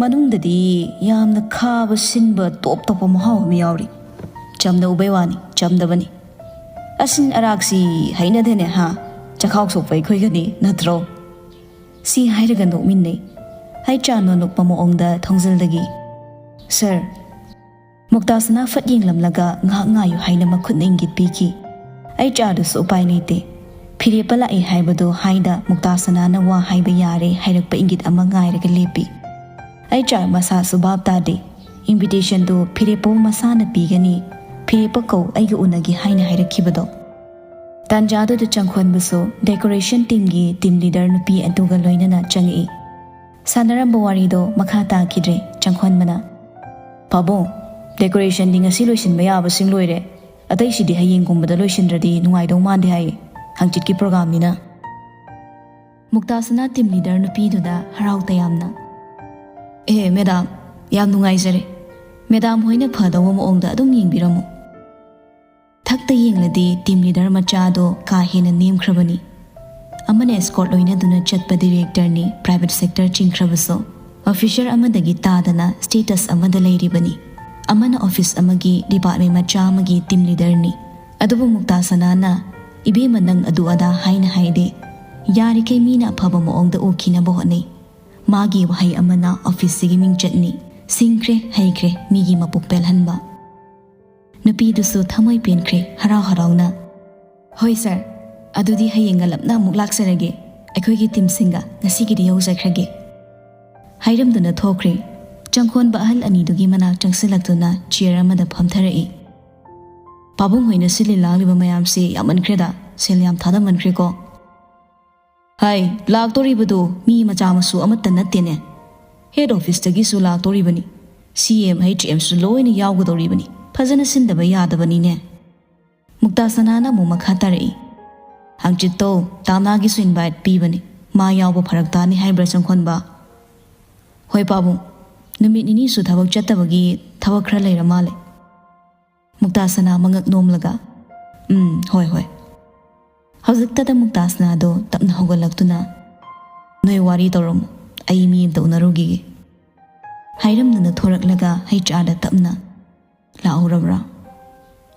ꯃꯅꯨꯡꯗꯗꯤ ꯌꯥꯝꯅ ꯈꯥꯕ ꯁꯤꯟꯕ ꯇꯣꯞ ꯇꯣꯞꯄ ꯃꯍꯥꯎ ꯑꯃ ꯌꯥꯎꯔꯤ꯫ ꯆꯝꯅ ꯎꯕꯩ ꯋꯥꯅꯤ, ꯆꯝꯗꯕꯅꯤ꯫ ꯑꯁꯤꯟ ꯑꯔꯥꯛꯁꯤ ꯍꯩꯅꯗꯦꯅꯦ ꯍꯥ? ꯆꯈꯥꯎ ꯁꯣꯛꯄ ꯑꯩꯈꯣꯏꯒꯗꯤ ꯅꯠꯇ꯭ꯔꯣ?" ꯁꯤ ꯍꯥꯏꯔꯒ ꯅꯣꯛꯃꯤꯟꯅꯩ꯫ ꯑꯩ ꯆꯥ ꯅꯣꯅꯣꯛꯄ ꯃꯑꯣꯡꯗ ꯊꯣꯡꯖꯤꯜꯗꯒꯤ, "Sir꯫" ꯃꯨꯛꯇꯥꯁꯅꯥ ꯐꯠ ꯌꯦꯡꯂꯝꯂꯒ ꯉꯥꯏꯍꯥꯛ ꯉꯥꯏꯌꯨ ꯍꯥꯏꯅ ꯃꯈꯨꯠꯅ ꯏꯪꯒꯤꯠ ꯄꯤꯈꯤ꯫ ꯑꯩ ꯆꯥꯗꯨꯁꯨ ꯎꯄꯥꯏ ꯂꯩꯇꯦ꯫ ꯐꯤꯔꯦꯞꯄ ꯂꯥꯛꯏ ꯍꯥꯏꯕꯗꯨ ꯍꯥꯏꯗ ꯃꯨꯛꯇꯥꯁꯅꯥꯅ ꯋꯥ ꯍꯥꯏꯕ ꯌꯥꯔꯦ ꯍꯥꯏꯔꯛꯄ ꯏꯪꯒꯤꯠ ꯑꯃ ꯉꯥꯏꯔꯒ ꯂꯦꯞꯄꯤ꯫ ꯑꯩ ꯆꯥ ꯃꯁꯥꯁꯨ ꯚꯥꯞ ꯇꯥꯗꯦ꯫ Invitationꯗꯨ ꯐꯤꯔꯦꯞꯄ ꯃꯁꯥꯅ ꯄꯤꯒꯅꯤ, ꯐꯤꯔꯦꯞꯄ ꯀꯧ ꯑꯩꯒ ꯎꯅꯒꯦ ꯍꯥꯏꯅ ꯍꯥꯏꯔꯛꯈꯤꯕꯗꯣ꯫ ꯇꯥꯟꯖꯥꯗꯨꯗ ꯆꯪꯈꯣꯟꯕꯁꯨ decoration teamꯒꯤ team leader ꯅꯨꯄꯤ ꯑꯗꯨꯒ ꯂꯣꯏꯅꯅ ꯆꯪꯉꯛꯏ꯫ ꯁꯥꯟꯅꯔꯝꯕ ꯋꯥꯔꯤꯗꯣ ꯃꯈꯥ ꯇꯥꯈꯤꯗ꯭ꯔꯦ꯫ ꯆꯪꯈꯣꯟꯕꯅ, "ꯄꯥꯕꯨꯡ, decorationꯗꯤ ꯉꯁꯤ ꯂꯣꯏꯁꯤꯟꯕ ꯌꯥꯕꯁꯤꯡ ꯂꯣꯏꯔꯦ꯫ ꯑꯇꯩꯁꯤꯗꯤ ꯍꯌꯦꯡꯒꯨꯝꯕꯗ ꯂꯣꯏꯁꯤꯟꯗ꯭ꯔꯗꯤ ꯅꯨꯡꯉꯥꯏꯗꯧ ꯃꯥꯟꯗꯦ ꯍꯥꯏꯌꯦ꯫ ꯍꯪꯆꯤꯠꯀꯤ programꯅꯤꯅ꯫" ꯃꯨꯛꯇꯥꯁꯅꯥ team leader ꯅꯨꯄꯤꯗꯨꯗ ꯍꯔꯥꯎ ꯇꯌꯥꯝꯅ, "ꯑꯦ ꯃꯦꯗꯥꯝ, ꯌꯥꯝ ꯅꯨꯡꯉꯥꯏꯖꯔꯦ꯫ ꯃꯦꯗꯥꯝ ꯍꯣꯏꯅ ꯐꯗꯧꯕ ꯃꯑꯣꯡꯗ ꯑꯗꯨꯝ ꯌꯦꯡꯕꯤꯔꯝꯃꯨ꯫" ꯊꯛꯇ ꯌꯦꯡꯂꯗꯤ team leader ꯃꯆꯥꯗꯣ ꯀꯥ ꯍꯦꯟꯅ ꯅꯦꯝꯈ꯭ꯔꯕꯅꯤ꯫ ꯑꯃꯅ escort ꯂꯣꯏꯅꯗꯨꯅ ꯆꯠꯄ directorꯅꯤ, private sector ꯆꯤꯡꯈ꯭ꯔꯕꯁꯨ꯫ Officer ꯑꯃꯗꯒꯤ ꯇꯥꯗꯅ status ꯑꯃꯗ ꯂꯩꯔꯤꯕꯅꯤ꯫ ꯑꯃꯅ office ꯑꯃꯒꯤ department ꯃꯆꯥ ꯑꯃꯒꯤ team leaderꯅꯤ꯫ ꯑꯗꯨꯕꯨ ꯃꯨꯛꯇꯥꯁꯅꯥꯅ "ꯏꯕꯦꯝꯃ, ꯅꯪ ꯑꯗꯨ ꯑꯗꯥ ꯍꯥꯏꯅ ꯍꯥꯏꯗꯦ꯫ ꯌꯥꯔꯤꯈꯩ ꯃꯤꯅ ꯑꯐꯕ ꯃꯑꯣꯡꯗ ꯎꯈꯤꯅꯕ ꯍꯣꯠꯅꯩ꯫ ꯃꯥꯒꯤ ꯋꯥꯍꯩ ꯑꯃꯅ officeꯁꯤꯒꯤ ꯃꯤꯡꯆꯠꯅꯤ, ꯁꯤꯡꯈ꯭ꯔꯦ, ꯍꯩꯈ꯭ꯔꯦ ꯃꯤꯒꯤ ꯃꯄꯨꯛ ꯄꯦꯜꯍꯟꯕ꯫ ꯅꯨꯄꯤꯗꯨꯁꯨ ꯊꯃꯣꯏ ꯄꯦꯟꯈ꯭ꯔꯦ ꯍꯔꯥꯎ ꯍꯔꯥꯎꯅ꯫ "ꯍꯣꯏ ꯁꯥꯔ, ꯑꯗꯨꯗꯤ ꯍꯌꯦꯡ ꯉꯜꯂꯞꯅ ꯑꯃꯨꯛ ꯂꯥꯛꯆꯔꯒꯦ꯫ ꯑꯩꯈꯣꯏꯒꯤ ꯇꯤꯝꯁꯤꯡꯒ ꯉꯁꯤꯒꯤꯗꯤ ꯌꯧꯖꯈ꯭ꯔꯒꯦ" ꯍꯥꯏꯔꯝꯗꯨꯅ ꯊꯣꯛꯈ꯭ꯔꯦ꯫ ꯆꯪꯈꯣꯟꯕ ꯑꯍꯜ ꯑꯅꯤꯗꯨꯒꯤ ꯃꯅꯥꯛ ꯆꯪꯁꯤꯜꯂꯛꯇꯨꯅ ꯆꯤꯌꯔ ꯑꯃꯗ ꯐꯝꯊꯔꯛꯏ꯫ "ꯄꯥꯕꯨꯡ ꯍꯣꯏꯅ ꯁꯤꯜꯂꯤ ꯂꯥꯡꯂꯤꯕ ꯃꯌꯥꯝꯁꯤ ꯌꯥꯝꯃꯟꯈ꯭ꯔꯦꯗ, ꯁꯦꯜ ꯌꯥꯝ ꯊꯥꯗꯃꯟꯈ꯭ꯔꯦꯀꯣ?" "ꯍꯥꯏ, ꯂꯥꯛꯇꯣꯔꯤꯕꯗꯨ ꯃꯤ ꯃꯆꯥ ꯃꯁꯨ ꯑꯃꯠꯇ ꯅꯠꯇꯦꯅꯦ꯫ ꯍꯦꯗ ꯑꯣꯐꯤꯁꯇꯒꯤꯁꯨ ꯂꯥꯛꯇꯣꯔꯤꯕꯅꯤ꯫ ꯁꯤ ꯑꯦꯝ, ꯑꯩꯆ ꯑꯦꯝꯁꯨ ꯂꯣꯏꯅ ꯌꯥꯎꯒꯗꯧꯔꯤꯕꯅꯤ꯫ ꯐꯖꯅ ꯁꯤꯟꯗꯕ ꯌꯥꯗꯕꯅꯤꯅꯦ"꯫ ꯃꯨꯛꯇꯥ ꯁꯅꯥꯅ ꯑꯃꯨꯛ ꯃꯈꯥ ꯇꯥꯔꯛꯏ꯫ "ꯍꯪꯆꯤꯠꯇꯣ ꯇꯥꯝꯅꯥꯒꯤꯁꯨ ꯏꯟꯚꯥꯏꯠ ꯄꯤꯕꯅꯤ꯫ ꯃꯥ ꯌꯥꯎꯕ ꯐꯔꯛ ꯇꯥꯅꯤ ꯍꯥꯏꯕ꯭ꯔꯥ ꯆꯪꯈꯣꯟꯕ?" "ꯍꯣꯏ ꯄꯥꯕꯨꯡ, ꯅꯨꯃꯤꯠ ꯅꯤꯅꯤꯁꯨ ꯊꯕꯛ ꯆꯠꯇꯕꯒꯤ ꯊꯕꯛ ꯈꯔ ꯂꯩꯔ ꯃꯥꯜꯂꯦ"꯫ ꯃꯨꯛꯇꯥ ꯁꯅꯥ ꯃꯉꯛ ꯅꯣꯝꯂꯒ, "ꯎꯝ, ꯍꯣꯏ, ꯍꯣꯏ"꯫ ꯍꯧꯖꯤꯛꯇꯗ ꯃꯨꯛꯇꯥ ꯁꯅꯥꯗꯣ ꯇꯞꯅ ꯍꯧꯒꯠꯂꯛꯇꯨꯅ, "ꯅꯣꯏ ꯋꯥꯔꯤ ꯇꯧꯔꯝꯃꯣ, ꯑꯩ ꯃꯤ ꯑꯝꯇ ꯎꯅꯔꯨꯈꯤꯒꯦ" ꯍꯥꯏꯔꯝꯗꯨꯅ ꯊꯣꯔꯛꯂꯒ ꯑꯩꯆ ꯑꯥꯔꯗ ꯇꯞꯅ, "ꯂꯥꯛꯍꯧꯔꯕ꯭ꯔꯥ?"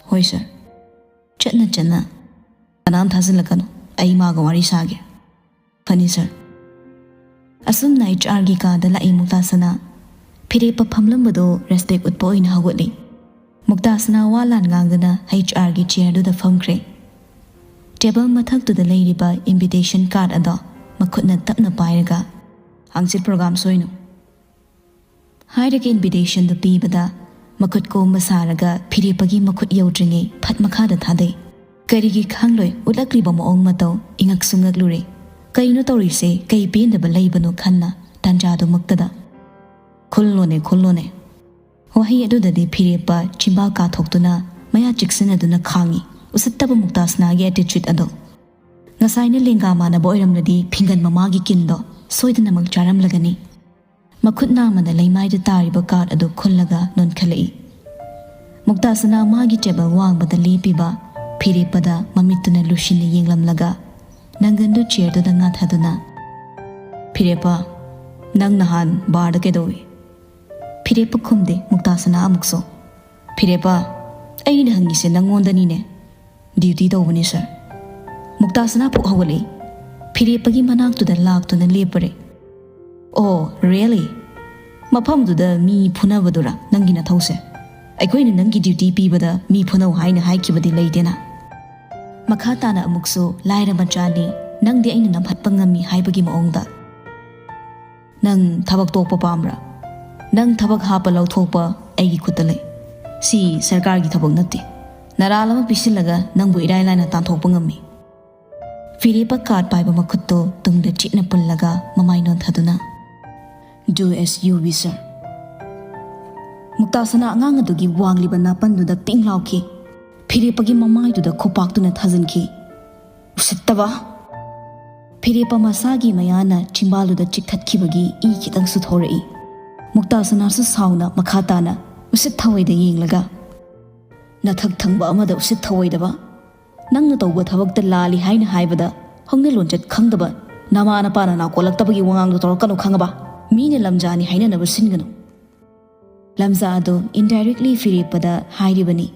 "ꯍꯣꯏ ꯁꯥꯔ"꯫ "ꯆꯠꯅ ꯆꯠꯅ ꯀꯅꯥꯝ ꯊꯥꯖꯤꯜꯂꯛꯀꯅꯨ, ꯑꯩ ꯃꯥꯒ ꯋꯥꯔꯤ ꯁꯥꯒꯦ"꯫ "ꯐꯅꯤ ꯁꯥꯔ"꯫ ꯑꯁꯨꯝꯅ ꯑꯩꯆ ꯑꯥꯔꯒꯤ ꯀꯥꯗ ꯂꯥꯛꯏ ꯃꯨꯛꯇꯥ ꯁꯅꯥ꯫ ꯐꯤꯔꯦꯞꯄ ꯐꯝꯂꯝꯕꯗꯣ ꯔꯦꯁꯄꯦꯛ ꯎꯠꯄ ꯑꯣꯏꯅ ꯍꯧꯒꯠꯂꯤ꯫ ꯃꯨꯛꯇꯥ ꯁꯅꯥ ꯋꯥ ꯂꯥꯟ ꯉꯥꯡꯗꯅ ꯑꯩꯆ ꯑꯥꯔꯒꯤ ꯆꯤꯌꯔꯗꯨꯗ ꯐꯝꯈ꯭ꯔꯦ꯫ ꯇꯦꯕꯜ ꯃꯊꯛꯇꯨꯗ ꯂꯩꯔꯤꯕ ꯏꯟꯚꯤꯇꯦꯁꯟ ꯀꯥꯔꯗ ꯑꯗꯣ ꯃꯈꯨꯠꯅ ꯇꯞꯅ ꯄꯥꯏꯔꯒ, "ꯍꯪꯆꯤꯠ ꯄ꯭ꯔꯣꯒ꯭ꯔꯥꯝ ꯁꯣꯏꯅꯨ" ꯍꯥꯏꯔꯒ ꯏꯟꯚꯤꯇꯦꯁꯟꯗꯨ ꯄꯤꯕꯗ ꯃꯈꯨꯠ ꯀꯣꯝꯕ ꯁꯥꯔꯒ ꯐꯤꯔꯦꯞꯄꯒꯤ ꯃꯈꯨꯠ ꯌꯧꯗ꯭ꯔꯤꯉꯩ ꯐꯠ ꯃꯈꯥꯗ ꯊꯥꯗꯩ꯫ ꯀꯔꯤꯒꯤ ꯈꯪꯂꯣꯏ ꯎꯠꯂꯛꯂꯤꯕ ꯃꯑꯣꯡ ꯃꯇꯧ ꯏꯉꯛꯁꯨ ꯉꯛꯂꯨꯔꯦ꯫ ꯀꯩꯅꯣ ꯇꯧꯔꯤꯁꯦ? ꯀꯩ ꯄꯦꯟꯗꯕ ꯂꯩꯕꯅꯣ ꯈꯟꯅ ꯇꯥꯟꯖꯥꯗꯨꯃꯛꯇꯗ, "ꯈꯨꯜꯂꯣꯅꯦ, ꯈꯨꯜꯂꯣꯅꯦ"꯫ ꯋꯥꯍꯩ ꯑꯗꯨꯗꯗꯤ ꯐꯤꯔꯦꯞꯄ ꯆꯤꯝꯕꯥꯜ ꯀꯥꯊꯣꯛꯇꯨꯅ ꯃꯌꯥ ꯆꯤꯛꯁꯤꯟꯅꯗꯨꯅ ꯈꯥꯡꯉꯤ꯫ ꯎꯁꯤꯠꯇꯕ ꯃꯨꯛꯇꯥꯁꯅꯥꯒꯤ ꯑꯦꯇꯤꯆꯨꯠ ꯑꯗꯣ꯫ ꯉꯁꯥꯏꯅ ꯂꯦꯡꯒꯥ ꯃꯥꯟꯅꯕ ꯑꯣꯏꯔꯝꯂꯗꯤ ꯐꯤꯡꯒꯟ ꯃꯃꯥꯒꯤ ꯀꯤꯟꯗꯣ ꯁꯣꯏꯗꯅꯃꯛ ꯆꯥꯔꯝꯂꯒꯅꯤ꯫ ꯃꯈꯨꯠ ꯅꯥꯝꯃꯅ ꯂꯩꯃꯥꯏꯗ ꯇꯥꯔꯤꯕ ꯀꯥꯔꯗ ꯑꯗꯨ ꯈꯨꯜꯂꯒ ꯅꯣꯟꯈꯠꯂꯛꯏ꯫ ꯃꯨꯛꯇꯥꯁꯅꯥ ꯃꯥꯒꯤ ꯇꯦꯕꯜ ꯋꯥꯡꯃꯗ ꯂꯦꯞꯄꯤꯕ ꯐꯤꯔꯦꯞꯄꯗ ꯃꯃꯤꯠꯇꯨꯅ ꯂꯨꯁꯤꯟꯅ ꯌꯦꯡꯂꯝꯂꯒ ꯅꯪꯒꯟꯗꯨ ꯆꯤꯌꯔꯗꯨꯗ ꯉꯥꯊꯗꯨꯅ, "ꯐꯤꯔꯦꯞꯄ, ꯅꯪ ꯅꯍꯥꯟ ꯕꯥꯔꯗ ꯀꯩꯗꯧꯏ?" ꯐꯤꯔꯦꯞꯄ ꯈꯨꯝꯗꯦ ꯃꯨꯛꯇꯥꯁꯅꯥ ꯑꯃꯨꯛꯁꯨ꯫ "ꯐꯤꯔꯦꯞꯄ, ꯑꯩꯅ ꯍꯪꯉꯤꯁꯦ ꯅꯪꯉꯣꯟꯗꯅꯤꯅꯦ"꯫ "ꯗ꯭ꯌꯨꯇꯤ ꯇꯧꯕꯅꯤ ꯁꯥꯔ"꯫ ꯃꯨꯛꯇꯥꯁꯅꯥ ꯐꯨꯛ ꯍꯧꯒꯠꯂꯛꯏ꯫ ꯐꯤꯔꯦꯞꯄꯒꯤ ꯃꯅꯥꯛꯇꯨꯗ ꯂꯥꯛꯇꯨꯅ ꯂꯦꯞꯄꯔꯦ꯫ "ꯑꯣ, really?" ꯃꯐꯝꯗꯨꯗ ꯃꯤ ꯐꯨꯅꯕꯗꯨꯔ ꯅꯪꯒꯤ ꯅꯊꯧꯁꯦ? ꯑꯩꯈꯣꯏꯅ ꯅꯪꯒꯤ ꯗ꯭ꯌꯨꯇꯤ ꯄꯤꯕꯗ ꯃꯤ ꯐꯨꯅꯧ ꯍꯥꯏꯅ ꯍꯥꯏꯈꯤꯕꯗꯤ ꯂꯩꯇꯦꯅ꯫ ꯃꯈꯥ ꯇꯥꯅ ꯑꯃꯨꯛꯁꯨ, "ꯂꯥꯏꯔ ꯃꯆꯥꯅꯤ, ꯅꯪꯗꯤ ꯑꯩꯅ ꯅꯝꯍꯠꯄ ꯉꯝꯃꯤ" ꯍꯥꯏꯕꯒꯤ ꯃꯑꯣꯡꯗ꯫ "ꯅꯪ ꯊꯕꯛ ꯇꯣꯛꯄ ꯄꯥꯝꯕ꯭ꯔꯥ? ꯅꯪ ꯊꯕꯛ ꯍꯥꯞꯄ ꯂꯧꯊꯣꯛꯄ ꯑꯩꯒꯤ ꯈꯨꯠꯇ ꯂꯩ꯫ ꯁꯤ ꯁꯔꯀꯥꯔꯒꯤ ꯊꯕꯛ ꯅꯠꯇꯦ꯫ ꯅꯔꯥꯜ ꯑꯃ ꯄꯤꯁꯤꯜꯂꯒ ꯅꯪꯕꯨ ꯏꯔꯥꯏ ꯂꯥꯏꯅ ꯇꯥꯟꯊꯣꯛꯄ ꯉꯝꯃꯤ"꯫ ꯐꯤꯔꯦꯞꯄ ꯀꯥꯔꯠ ꯄꯥꯏꯕ ꯃꯈꯨꯠꯇꯣ ꯇꯨꯡꯗ ꯆꯤꯠꯅ ꯄꯨꯜꯂꯒ ꯃꯃꯥꯏ ꯅꯣꯟꯊꯗꯨꯅ, "Do as you wish, sir"꯫ ꯃꯨꯛꯇꯥ ꯁꯅꯥ ꯑꯉꯥꯡ ꯑꯗꯨꯒꯤ ꯋꯥꯡꯂꯤꯕ ꯅꯥꯄꯟꯗꯨꯗ ꯄꯤꯡ ꯂꯥꯎꯈꯤ꯫ ꯐꯤꯔꯦꯞꯄꯒꯤ ꯃꯃꯥꯏꯗꯨꯗ ꯈꯨꯄꯥꯛꯇꯨꯅ ꯊꯥꯖꯤꯟꯈꯤ꯫ "ꯎꯁꯤꯠꯇꯕ!" ꯐꯤꯔꯦꯞꯄ ꯃꯁꯥꯒꯤ ꯃꯌꯥꯅ ꯆꯤꯝꯕꯥꯜꯗꯨꯗ ꯆꯤꯛꯊꯠꯈꯤꯕꯒꯤ ꯏ ꯈꯤꯇꯪꯁꯨ ꯊꯣꯔꯛꯏ꯫ ꯃꯨꯛꯇꯥ ꯁꯅꯥꯁꯨ ꯁꯥꯎꯅ ꯃꯈꯥ ꯇꯥꯅ ꯎꯁꯤꯠ ꯊꯑꯣꯏꯗ ꯌꯦꯡꯂꯒ, "ꯅꯊꯛ ꯊꯪꯕ ꯑꯃꯗ ꯎꯁꯤꯠ ꯊꯑꯣꯏꯗꯕ? ꯅꯪꯅ ꯇꯧꯕ ꯊꯕꯛꯇ ꯂꯥꯜꯂꯤ ꯍꯥꯏꯅ ꯍꯥꯏꯕꯗ ꯍꯧꯅ ꯂꯣꯟꯆꯠ ꯈꯪꯗꯕ ꯅꯃꯥ ꯅꯄꯥꯅ ꯅꯥꯀꯣꯜꯂꯛꯇꯕꯒꯤ ꯋꯥꯉꯥꯡꯗꯣ ꯇꯧꯔꯛꯀꯅꯨ, ꯈꯪꯉꯕ? ꯃꯤꯅ ꯂꯝꯖꯥꯅꯤ ꯍꯥꯏꯅꯅꯕ ꯁꯤꯟꯒꯅꯨ"꯫ ꯂꯝꯖꯥ ꯑꯗꯨ indirectly ꯐꯤꯔꯦꯞꯄꯗ ꯍꯥꯏꯔꯤꯕꯅꯤ,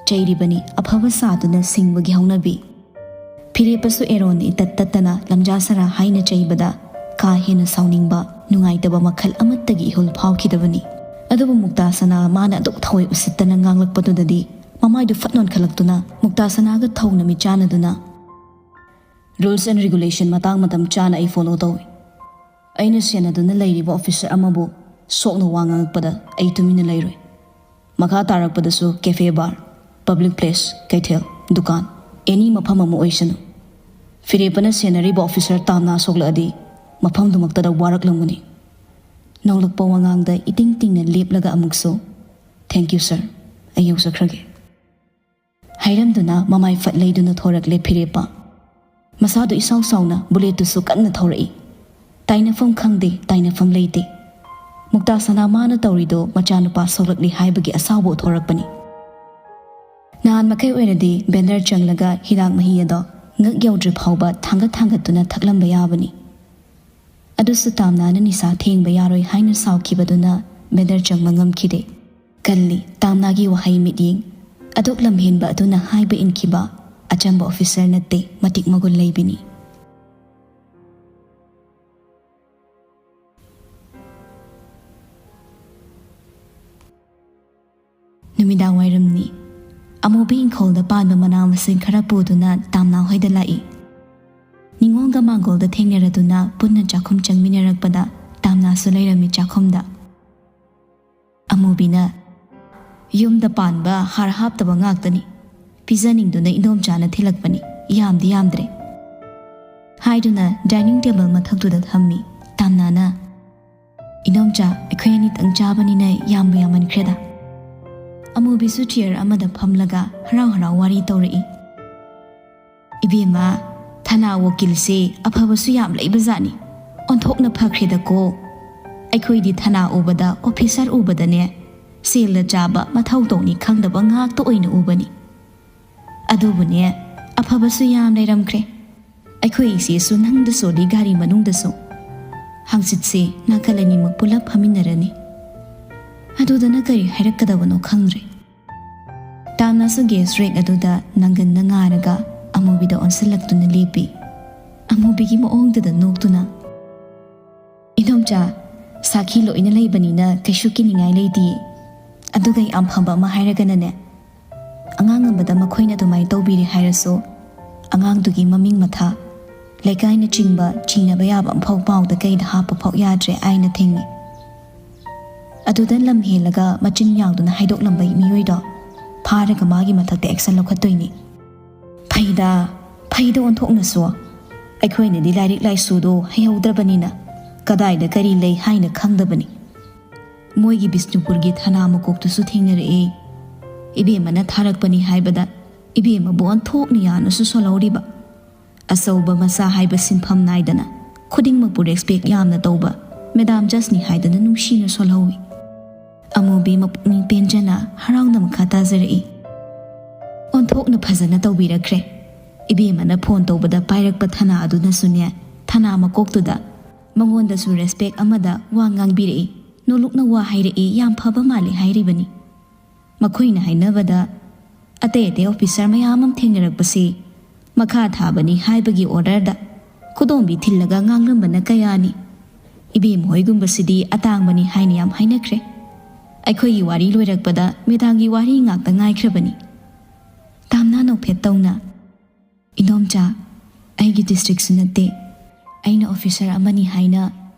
ꯆꯩꯔꯤꯕꯅꯤ, ꯑꯐꯕ ꯁꯥꯗꯨꯅ ꯁꯤꯡꯕꯒꯤ ꯍꯧꯅꯕꯤ꯫ ꯐꯤꯔꯦꯞꯄꯁꯨ ꯑꯦꯔꯣꯟ ꯏꯇꯠ ꯇꯠꯇꯅ ꯂꯝꯖꯥ ꯁꯔꯥ ꯍꯥꯏꯅ ꯆꯩꯕꯗ ꯀꯥ ꯍꯦꯟꯅ ꯁꯥꯎꯅꯤꯡꯕ, ꯅꯨꯡꯉꯥꯏꯇꯕ ꯃꯈꯜ ꯑꯃꯠꯇꯒꯤ ꯏꯍꯨꯜ ꯐꯥꯎꯈꯤꯗꯕꯅꯤ꯫ ꯑꯗꯨꯕꯨ ꯃꯨꯛꯇꯥ ꯁꯅꯥ ꯃꯥꯅ ꯑꯗꯨꯛ ꯊꯑꯣꯏ ꯎꯁꯤꯠꯇꯅ ꯉꯥꯡꯂꯛꯄꯗꯨꯗꯗꯤ ꯃꯃꯥꯏꯗꯨ ꯐꯠ ꯅꯣꯟꯈꯠꯂꯛꯇꯨꯅ ꯃꯨꯛꯇꯥ ꯁꯅꯥꯒ ꯊꯧꯅ ꯃꯤꯠꯆꯥꯟꯅꯗꯨꯅ, "Rules and regulation ꯃꯇꯥꯡ ꯃꯇꯝ ꯆꯥꯅ ꯑꯩ follow ꯇꯧꯏ꯫ ꯑꯩꯅ ꯁꯦꯟꯅꯗꯨꯅ ꯂꯩꯔꯤꯕ officer ꯑꯃꯕꯨ ꯁꯣꯛꯅ ꯋꯥ ꯉꯥꯡꯉꯛꯄꯗ ꯑꯩ ꯇꯨꯃꯤꯟꯅ ꯂꯩꯔꯣꯏ꯫ ꯃꯈꯥ ꯇꯥꯔꯛꯄꯗꯁꯨ cafe, bar, public place, ꯀꯩꯊꯦꯜ, ꯗꯨꯀꯥꯟ, any ꯃꯐꯝ ꯑꯃ ꯑꯣꯏꯁꯅꯨ, ꯐꯤꯔꯦꯞꯄꯅ ꯁꯦꯟꯅꯔꯤꯕ officer ꯇꯥꯝꯅꯥ ꯁꯣꯛꯂꯛꯑꯗꯤ ꯃꯐꯝꯗꯨꯃꯛꯇꯗ ꯋꯥꯔꯛꯂꯝꯒꯅꯤ"꯫ ꯅꯧꯂꯛꯄ ꯋꯥꯉꯥꯡꯗ ꯏꯇꯤꯡ ꯇꯤꯡꯅ ꯂꯦꯞꯂꯒ ꯑꯃꯨꯛꯁꯨ, "Thank you, sir, ꯑꯩ ꯌꯧꯖꯈ꯭ꯔꯒꯦ"꯫ ꯍꯥꯏꯔꯝꯗꯨꯅ ꯃꯃꯥꯏ ꯐꯠ ꯂꯩꯗꯨꯅ ꯊꯣꯔꯛꯂꯦ ꯐꯤꯔꯦꯞꯄ꯫ ꯃꯁꯥꯗꯨ ꯏꯁꯥꯎ ꯁꯥꯎꯅ ꯕꯨꯂꯦꯠꯇꯨꯁꯨ ꯀꯟꯅ ꯊꯧꯔꯛꯏ꯫ ꯇꯥꯏꯅꯐꯝ ꯈꯪꯗꯦ, ꯇꯥꯏꯅꯐꯝ ꯂꯩꯇꯦ꯫ ꯃꯨꯛꯇꯥ ꯁꯅꯥ ꯃꯥꯅ ꯇꯧꯔꯤꯗꯣ ꯃꯆꯥꯅꯨꯄꯥ ꯁꯣꯛꯂꯛꯂꯤ ꯍꯥꯏꯕꯒꯤ ꯑꯁꯥꯎꯕ ꯎꯠꯊꯣꯔꯛꯄꯅꯤ꯫ ꯅꯍꯥꯟ ꯃꯈꯩ ꯑꯣꯏꯔꯗꯤ vendor ꯆꯪꯂꯒ ꯍꯤꯗꯥꯛ ꯃꯍꯤ ꯑꯗꯣ ꯉꯛ ꯌꯧꯗ꯭ꯔꯤ ꯐꯥꯎꯕ ꯊꯥꯡꯒꯠ ꯊꯥꯡꯒꯠꯇꯨꯅ ꯊꯛꯂꯝꯕ ꯌꯥꯕꯅꯤ꯫ ꯑꯗꯨꯁꯨ ꯇꯥꯝꯅꯥꯅ ꯅꯤꯁꯥ ꯊꯦꯡꯕ ꯌꯥꯔꯣꯏ ꯍꯥꯏꯅ ꯁꯥꯎꯈꯤꯕꯗꯨꯅ vendor ꯆꯪꯕ ꯉꯝꯈꯤꯗꯦ꯫ ꯀꯜꯂꯤ ꯇꯥꯝꯅꯥꯒꯤ ꯋꯥꯍꯩ ꯃꯤꯠꯌꯦꯡ꯫ ꯑꯗꯨꯛ ꯂꯝꯍꯦꯟꯕ ꯑꯗꯨꯅ ꯍꯥꯏꯕ ꯏꯟꯈꯤꯕ ꯑꯆꯝꯕ officer ꯅꯠꯇꯦ, ꯃꯇꯤꯛ ꯃꯒꯨꯟ ꯂꯩꯕꯤꯅꯤ꯫ ꯏꯪꯈꯣꯜꯗ ꯄꯥꯟꯕ ꯃꯅꯥ ꯃꯁꯤꯡ ꯈꯔ ꯄꯨꯗꯨꯅ ꯇꯥꯝꯅꯥ ꯍꯣꯏꯗ ꯂꯥꯛꯏ꯫ ꯅꯤꯉꯣꯜꯒ ꯃꯥꯡꯒꯣꯜꯗ ꯊꯦꯡꯅꯔꯗꯨꯅ ꯄꯨꯟꯅ ꯆꯥꯛꯈꯨꯝ ꯆꯪꯃꯤꯟꯅꯔꯛꯄꯗ ꯇꯥꯝꯅꯥꯁꯨ ꯂꯩꯔꯝꯃꯤ ꯆꯥꯛꯈꯨꯝꯗ꯫ ꯑꯃꯨꯕꯤꯅ, "ꯌꯨꯝꯗ ꯄꯥꯟꯕ ꯍꯥꯔ ꯍꯥꯞꯇꯕ ꯉꯥꯛꯇꯅꯤ, ꯄꯤꯖꯅꯤꯡꯗꯨꯅ ꯏꯟꯗꯣꯝꯆꯥꯅ ꯊꯤꯜꯂꯛꯄꯅꯤ, ꯌꯥꯝꯗꯤ ꯌꯥꯝꯗ꯭ꯔꯦ" ꯍꯥꯏꯗꯨꯅ ꯗꯥꯏꯅꯤꯡ ꯇꯦꯕꯜ ꯃꯊꯛꯇꯨꯗ ꯊꯝꯃꯤ꯫ ꯇꯥꯝꯅꯥꯅ, "ꯏꯟꯗꯣꯝꯆꯥ, ꯑꯩꯈꯣꯏ ꯑꯅꯤꯇꯪ ꯆꯥꯕꯅꯤꯅ ꯌꯥꯝꯕꯨ ꯌꯥꯝꯃꯟꯈ꯭ꯔꯦꯗ"꯫ ꯑꯃꯨꯕꯤꯁꯨ ꯆꯤꯌꯔ ꯑꯃꯗ ꯐꯝꯂꯒ ꯍꯔꯥꯎ ꯍꯔꯥꯎ ꯋꯥꯔꯤ ꯇꯧꯔꯛꯏ꯫ "ꯏꯕꯦꯝꯃ, ꯊꯅꯥ ꯋꯀꯤꯜꯁꯦ ꯑꯐꯕꯁꯨ ꯌꯥꯝ ꯂꯩꯕꯖꯥꯠꯅꯤ꯫ ꯑꯣꯟꯊꯣꯛꯅ ꯐꯈ꯭ꯔꯦꯗꯀꯣ꯫ ꯑꯩꯈꯣꯏꯗꯤ ꯊꯅꯥ ꯎꯕꯗ, ꯑꯣꯐꯤꯁꯔ ꯎꯕꯗꯅꯦ, ꯁꯦꯜꯗ ꯆꯥꯕ, ꯃꯊꯧ ꯇꯧꯅꯤ ꯈꯪꯗꯕ ꯉꯥꯛꯇ ꯑꯣꯏꯅ ꯎꯕꯅꯤ꯫ ꯑꯗꯨꯕꯨꯅꯦ, ꯑꯐꯕꯁꯨ ꯌꯥꯝ ꯂꯩꯔꯝꯈ꯭ꯔꯦ꯫ ꯑꯩꯈꯣꯏ ꯏꯆꯦꯁꯨ ꯅꯪꯗ ꯁꯣꯜꯂꯤ ꯒꯥꯔꯤ ꯃꯅꯨꯡꯗꯁꯨ꯫ ꯍꯪꯆꯤꯠꯁꯦ ꯅꯥꯀꯜ ꯑꯅꯤꯃꯛ ꯄꯨꯂꯞ ꯐꯝꯃꯤꯟꯅꯔꯅꯤ"꯫ ꯑꯗꯨꯗꯅ ꯀꯔꯤ ꯍꯥꯏꯔꯛꯀꯗꯕꯅꯣ ꯈꯪꯗ꯭ꯔꯦ꯫ ꯇꯥꯝꯅꯥꯁꯨ ꯒꯦꯁ ꯔꯦꯛ ꯑꯗꯨꯗ ꯅꯪꯒꯟꯗ ꯉꯥꯔꯒ ꯑꯃꯨꯕꯤꯗ ꯑꯣꯟꯁꯤꯜꯂꯛꯇꯨꯅ ꯂꯦꯞꯄꯤ꯫ ꯑꯃꯨꯕꯤꯒꯤ ꯃꯑꯣꯡꯗꯨꯗ ꯅꯣꯛꯇꯨꯅ, "ꯏꯟꯗꯣꯝꯆꯥ, ꯁꯥꯈꯤ ꯂꯣꯏꯅ ꯂꯩꯕꯅꯤꯅ ꯀꯩꯁꯨ ꯀꯤꯅꯤꯡꯉꯥꯏ ꯂꯩꯇꯦ꯫ ꯑꯗꯨꯒ ꯌꯥꯝ ꯐꯕ ꯑꯃ ꯍꯥꯏꯔꯒꯅꯅꯦ, ꯑꯉꯥꯡ ꯑꯃꯗ ꯃꯈꯣꯏꯅ ꯑꯗꯨꯃꯥꯏꯅ ꯇꯧꯕꯤꯔꯦ ꯍꯥꯏꯔꯁꯨ, ꯑꯉꯥꯡꯗꯨꯒꯤ ꯃꯃꯤꯡ ꯃꯊꯥ, ꯂꯩꯀꯥꯏꯅꯆꯤꯡꯕ ꯆꯤꯡꯅꯕ ꯌꯥꯕ ꯑꯃꯐꯥꯎ ꯄꯥꯎꯗ ꯀꯩꯗ ꯍꯥꯞꯄ ꯐꯥꯎ ꯌꯥꯗ꯭ꯔꯦ" ꯍꯥꯏꯅ ꯊꯤꯡꯉꯤ꯫ ꯑꯗꯨꯗ ꯂꯝ ꯍꯦꯜꯂꯒ ꯃꯆꯤꯟ ꯌꯥꯡꯗꯨꯅ ꯍꯥꯏꯗꯣꯛꯂꯝꯕ ꯃꯤꯑꯣꯏꯗꯣ ꯐꯥꯔꯒ ꯃꯥꯒꯤ ꯃꯊꯛꯇ ꯑꯦꯛꯁꯟ ꯂꯧꯈꯠꯇꯣꯏꯅꯤ꯫ ꯐꯩꯗ, ꯐꯩꯗ ꯑꯣꯟꯊꯣꯛꯅꯁꯨ꯫ ꯑꯩꯈꯣꯏꯅꯗꯤ ꯂꯥꯏꯔꯤꯛ ꯂꯥꯏꯁꯨꯗꯣ ꯍꯩꯍꯧꯗ꯭ꯔꯕꯅꯤꯅ ꯀꯗꯥꯏꯗ ꯀꯔꯤ ꯂꯩ ꯍꯥꯏꯅ ꯈꯪꯗꯕꯅꯤ꯫ ꯃꯣꯏꯒꯤ ꯕꯤꯁꯅꯨꯄꯨꯔꯒꯤ ꯊꯅꯥ ꯃꯀꯣꯛꯇꯨꯁꯨ ꯊꯦꯡꯅꯔꯛꯑꯦ꯫ ꯏꯕꯦꯝꯃꯅ ꯊꯥꯔꯛꯄꯅꯤ ꯍꯥꯏꯕꯗ ꯏꯕꯦꯝꯃꯕꯨ ꯑꯣꯟꯊꯣꯛꯅ ꯌꯥꯅꯁꯨ ꯁꯣꯜꯍꯧꯔꯤꯕ꯫ ꯑꯆꯧꯕ ꯃꯆꯥ ꯍꯥꯏꯕ ꯁꯤꯟꯐꯝ ꯅꯥꯏꯗꯅ ꯈꯨꯗꯤꯡꯃꯛꯄꯨ ꯔꯦꯁꯄꯦꯛ ꯌꯥꯝꯅ ꯇꯧꯕ ꯃꯦꯗꯥꯝ ꯖꯁꯅꯤ ꯍꯥꯏꯗꯅ ꯅꯨꯡꯁꯤꯅ ꯁꯣꯜꯍꯧꯏ꯫ ꯑꯃꯨꯕꯤ ꯃꯄꯨꯛꯅꯤꯡ ꯄꯦꯟꯖꯅ ꯍꯔꯥꯎꯅ ꯃꯈꯥ ꯇꯥꯖꯔꯛꯏ꯫ ꯑꯣꯟꯊꯣꯛꯅ ꯐꯖꯅ ꯇꯧꯕꯤꯔꯛꯈ꯭ꯔꯦ꯫ ꯏꯕꯦꯝꯃꯅ ꯐꯣꯟ ꯇꯧꯕꯗ ꯄꯥꯏꯔꯛꯄ ꯊꯅꯥ ꯑꯗꯨꯅꯁꯨꯅꯦ, ꯊꯅꯥ ꯃꯀꯣꯛꯇꯨꯗ ꯃꯉꯣꯟꯗꯁꯨ ꯔꯦꯁꯄꯦꯛ ꯑꯃꯗ ꯋꯥ ꯉꯥꯡꯕꯤꯔꯛꯏ, ꯅꯣꯂꯨꯛꯅ ꯋꯥ ꯍꯥꯏꯔꯛꯏ, ꯌꯥꯝ ꯐꯕ ꯃꯥꯜꯂꯤ ꯍꯥꯏꯔꯤꯕꯅꯤ꯫ ꯃꯈꯣꯏꯅ ꯍꯥꯏꯅꯕꯗ ꯑꯇꯩ ꯑꯇꯩ ꯑꯣꯐꯤꯁꯔ ꯃꯌꯥꯝ ꯑꯃ ꯊꯦꯡꯅꯔꯛꯄꯁꯤ ꯃꯈꯥ ꯊꯥꯕꯅꯤ ꯍꯥꯏꯕꯒꯤ ꯑꯣꯔꯗꯔꯗ ꯈꯨꯗꯣꯝꯕꯤ ꯊꯤꯜꯂꯒ ꯉꯥꯡꯂꯝꯕꯅ ꯀꯌꯥꯅꯤ꯫ ꯏꯕꯦꯝ ꯍꯣꯏꯒꯨꯝꯕꯁꯤꯗꯤ ꯑꯇꯥꯡꯕꯅꯤ ꯍꯥꯏꯅ ꯌꯥꯝ ꯍꯥꯏꯅꯈ꯭ꯔꯦ꯫ ꯑꯩꯈꯣꯏꯒꯤ ꯋꯥꯔꯤ ꯂꯣꯏꯔꯛꯄꯗ ꯃꯦꯗꯥꯝꯒꯤ ꯋꯥꯔꯤ ꯉꯥꯛꯇ ꯉꯥꯏꯈ꯭ꯔꯕꯅꯤ꯫ ꯅꯣꯛꯐꯦꯠ ꯇꯧꯅ, "ꯏꯗꯣꯝꯆꯥ, ꯑꯩꯒꯤ ꯗꯤꯁꯇ꯭ꯔꯤꯛꯁꯨ ꯅꯠꯇꯦ꯫ ꯑꯩꯅ ꯑꯣꯐꯤꯁꯔ ꯑꯃꯅꯤ ꯍꯥꯏꯅ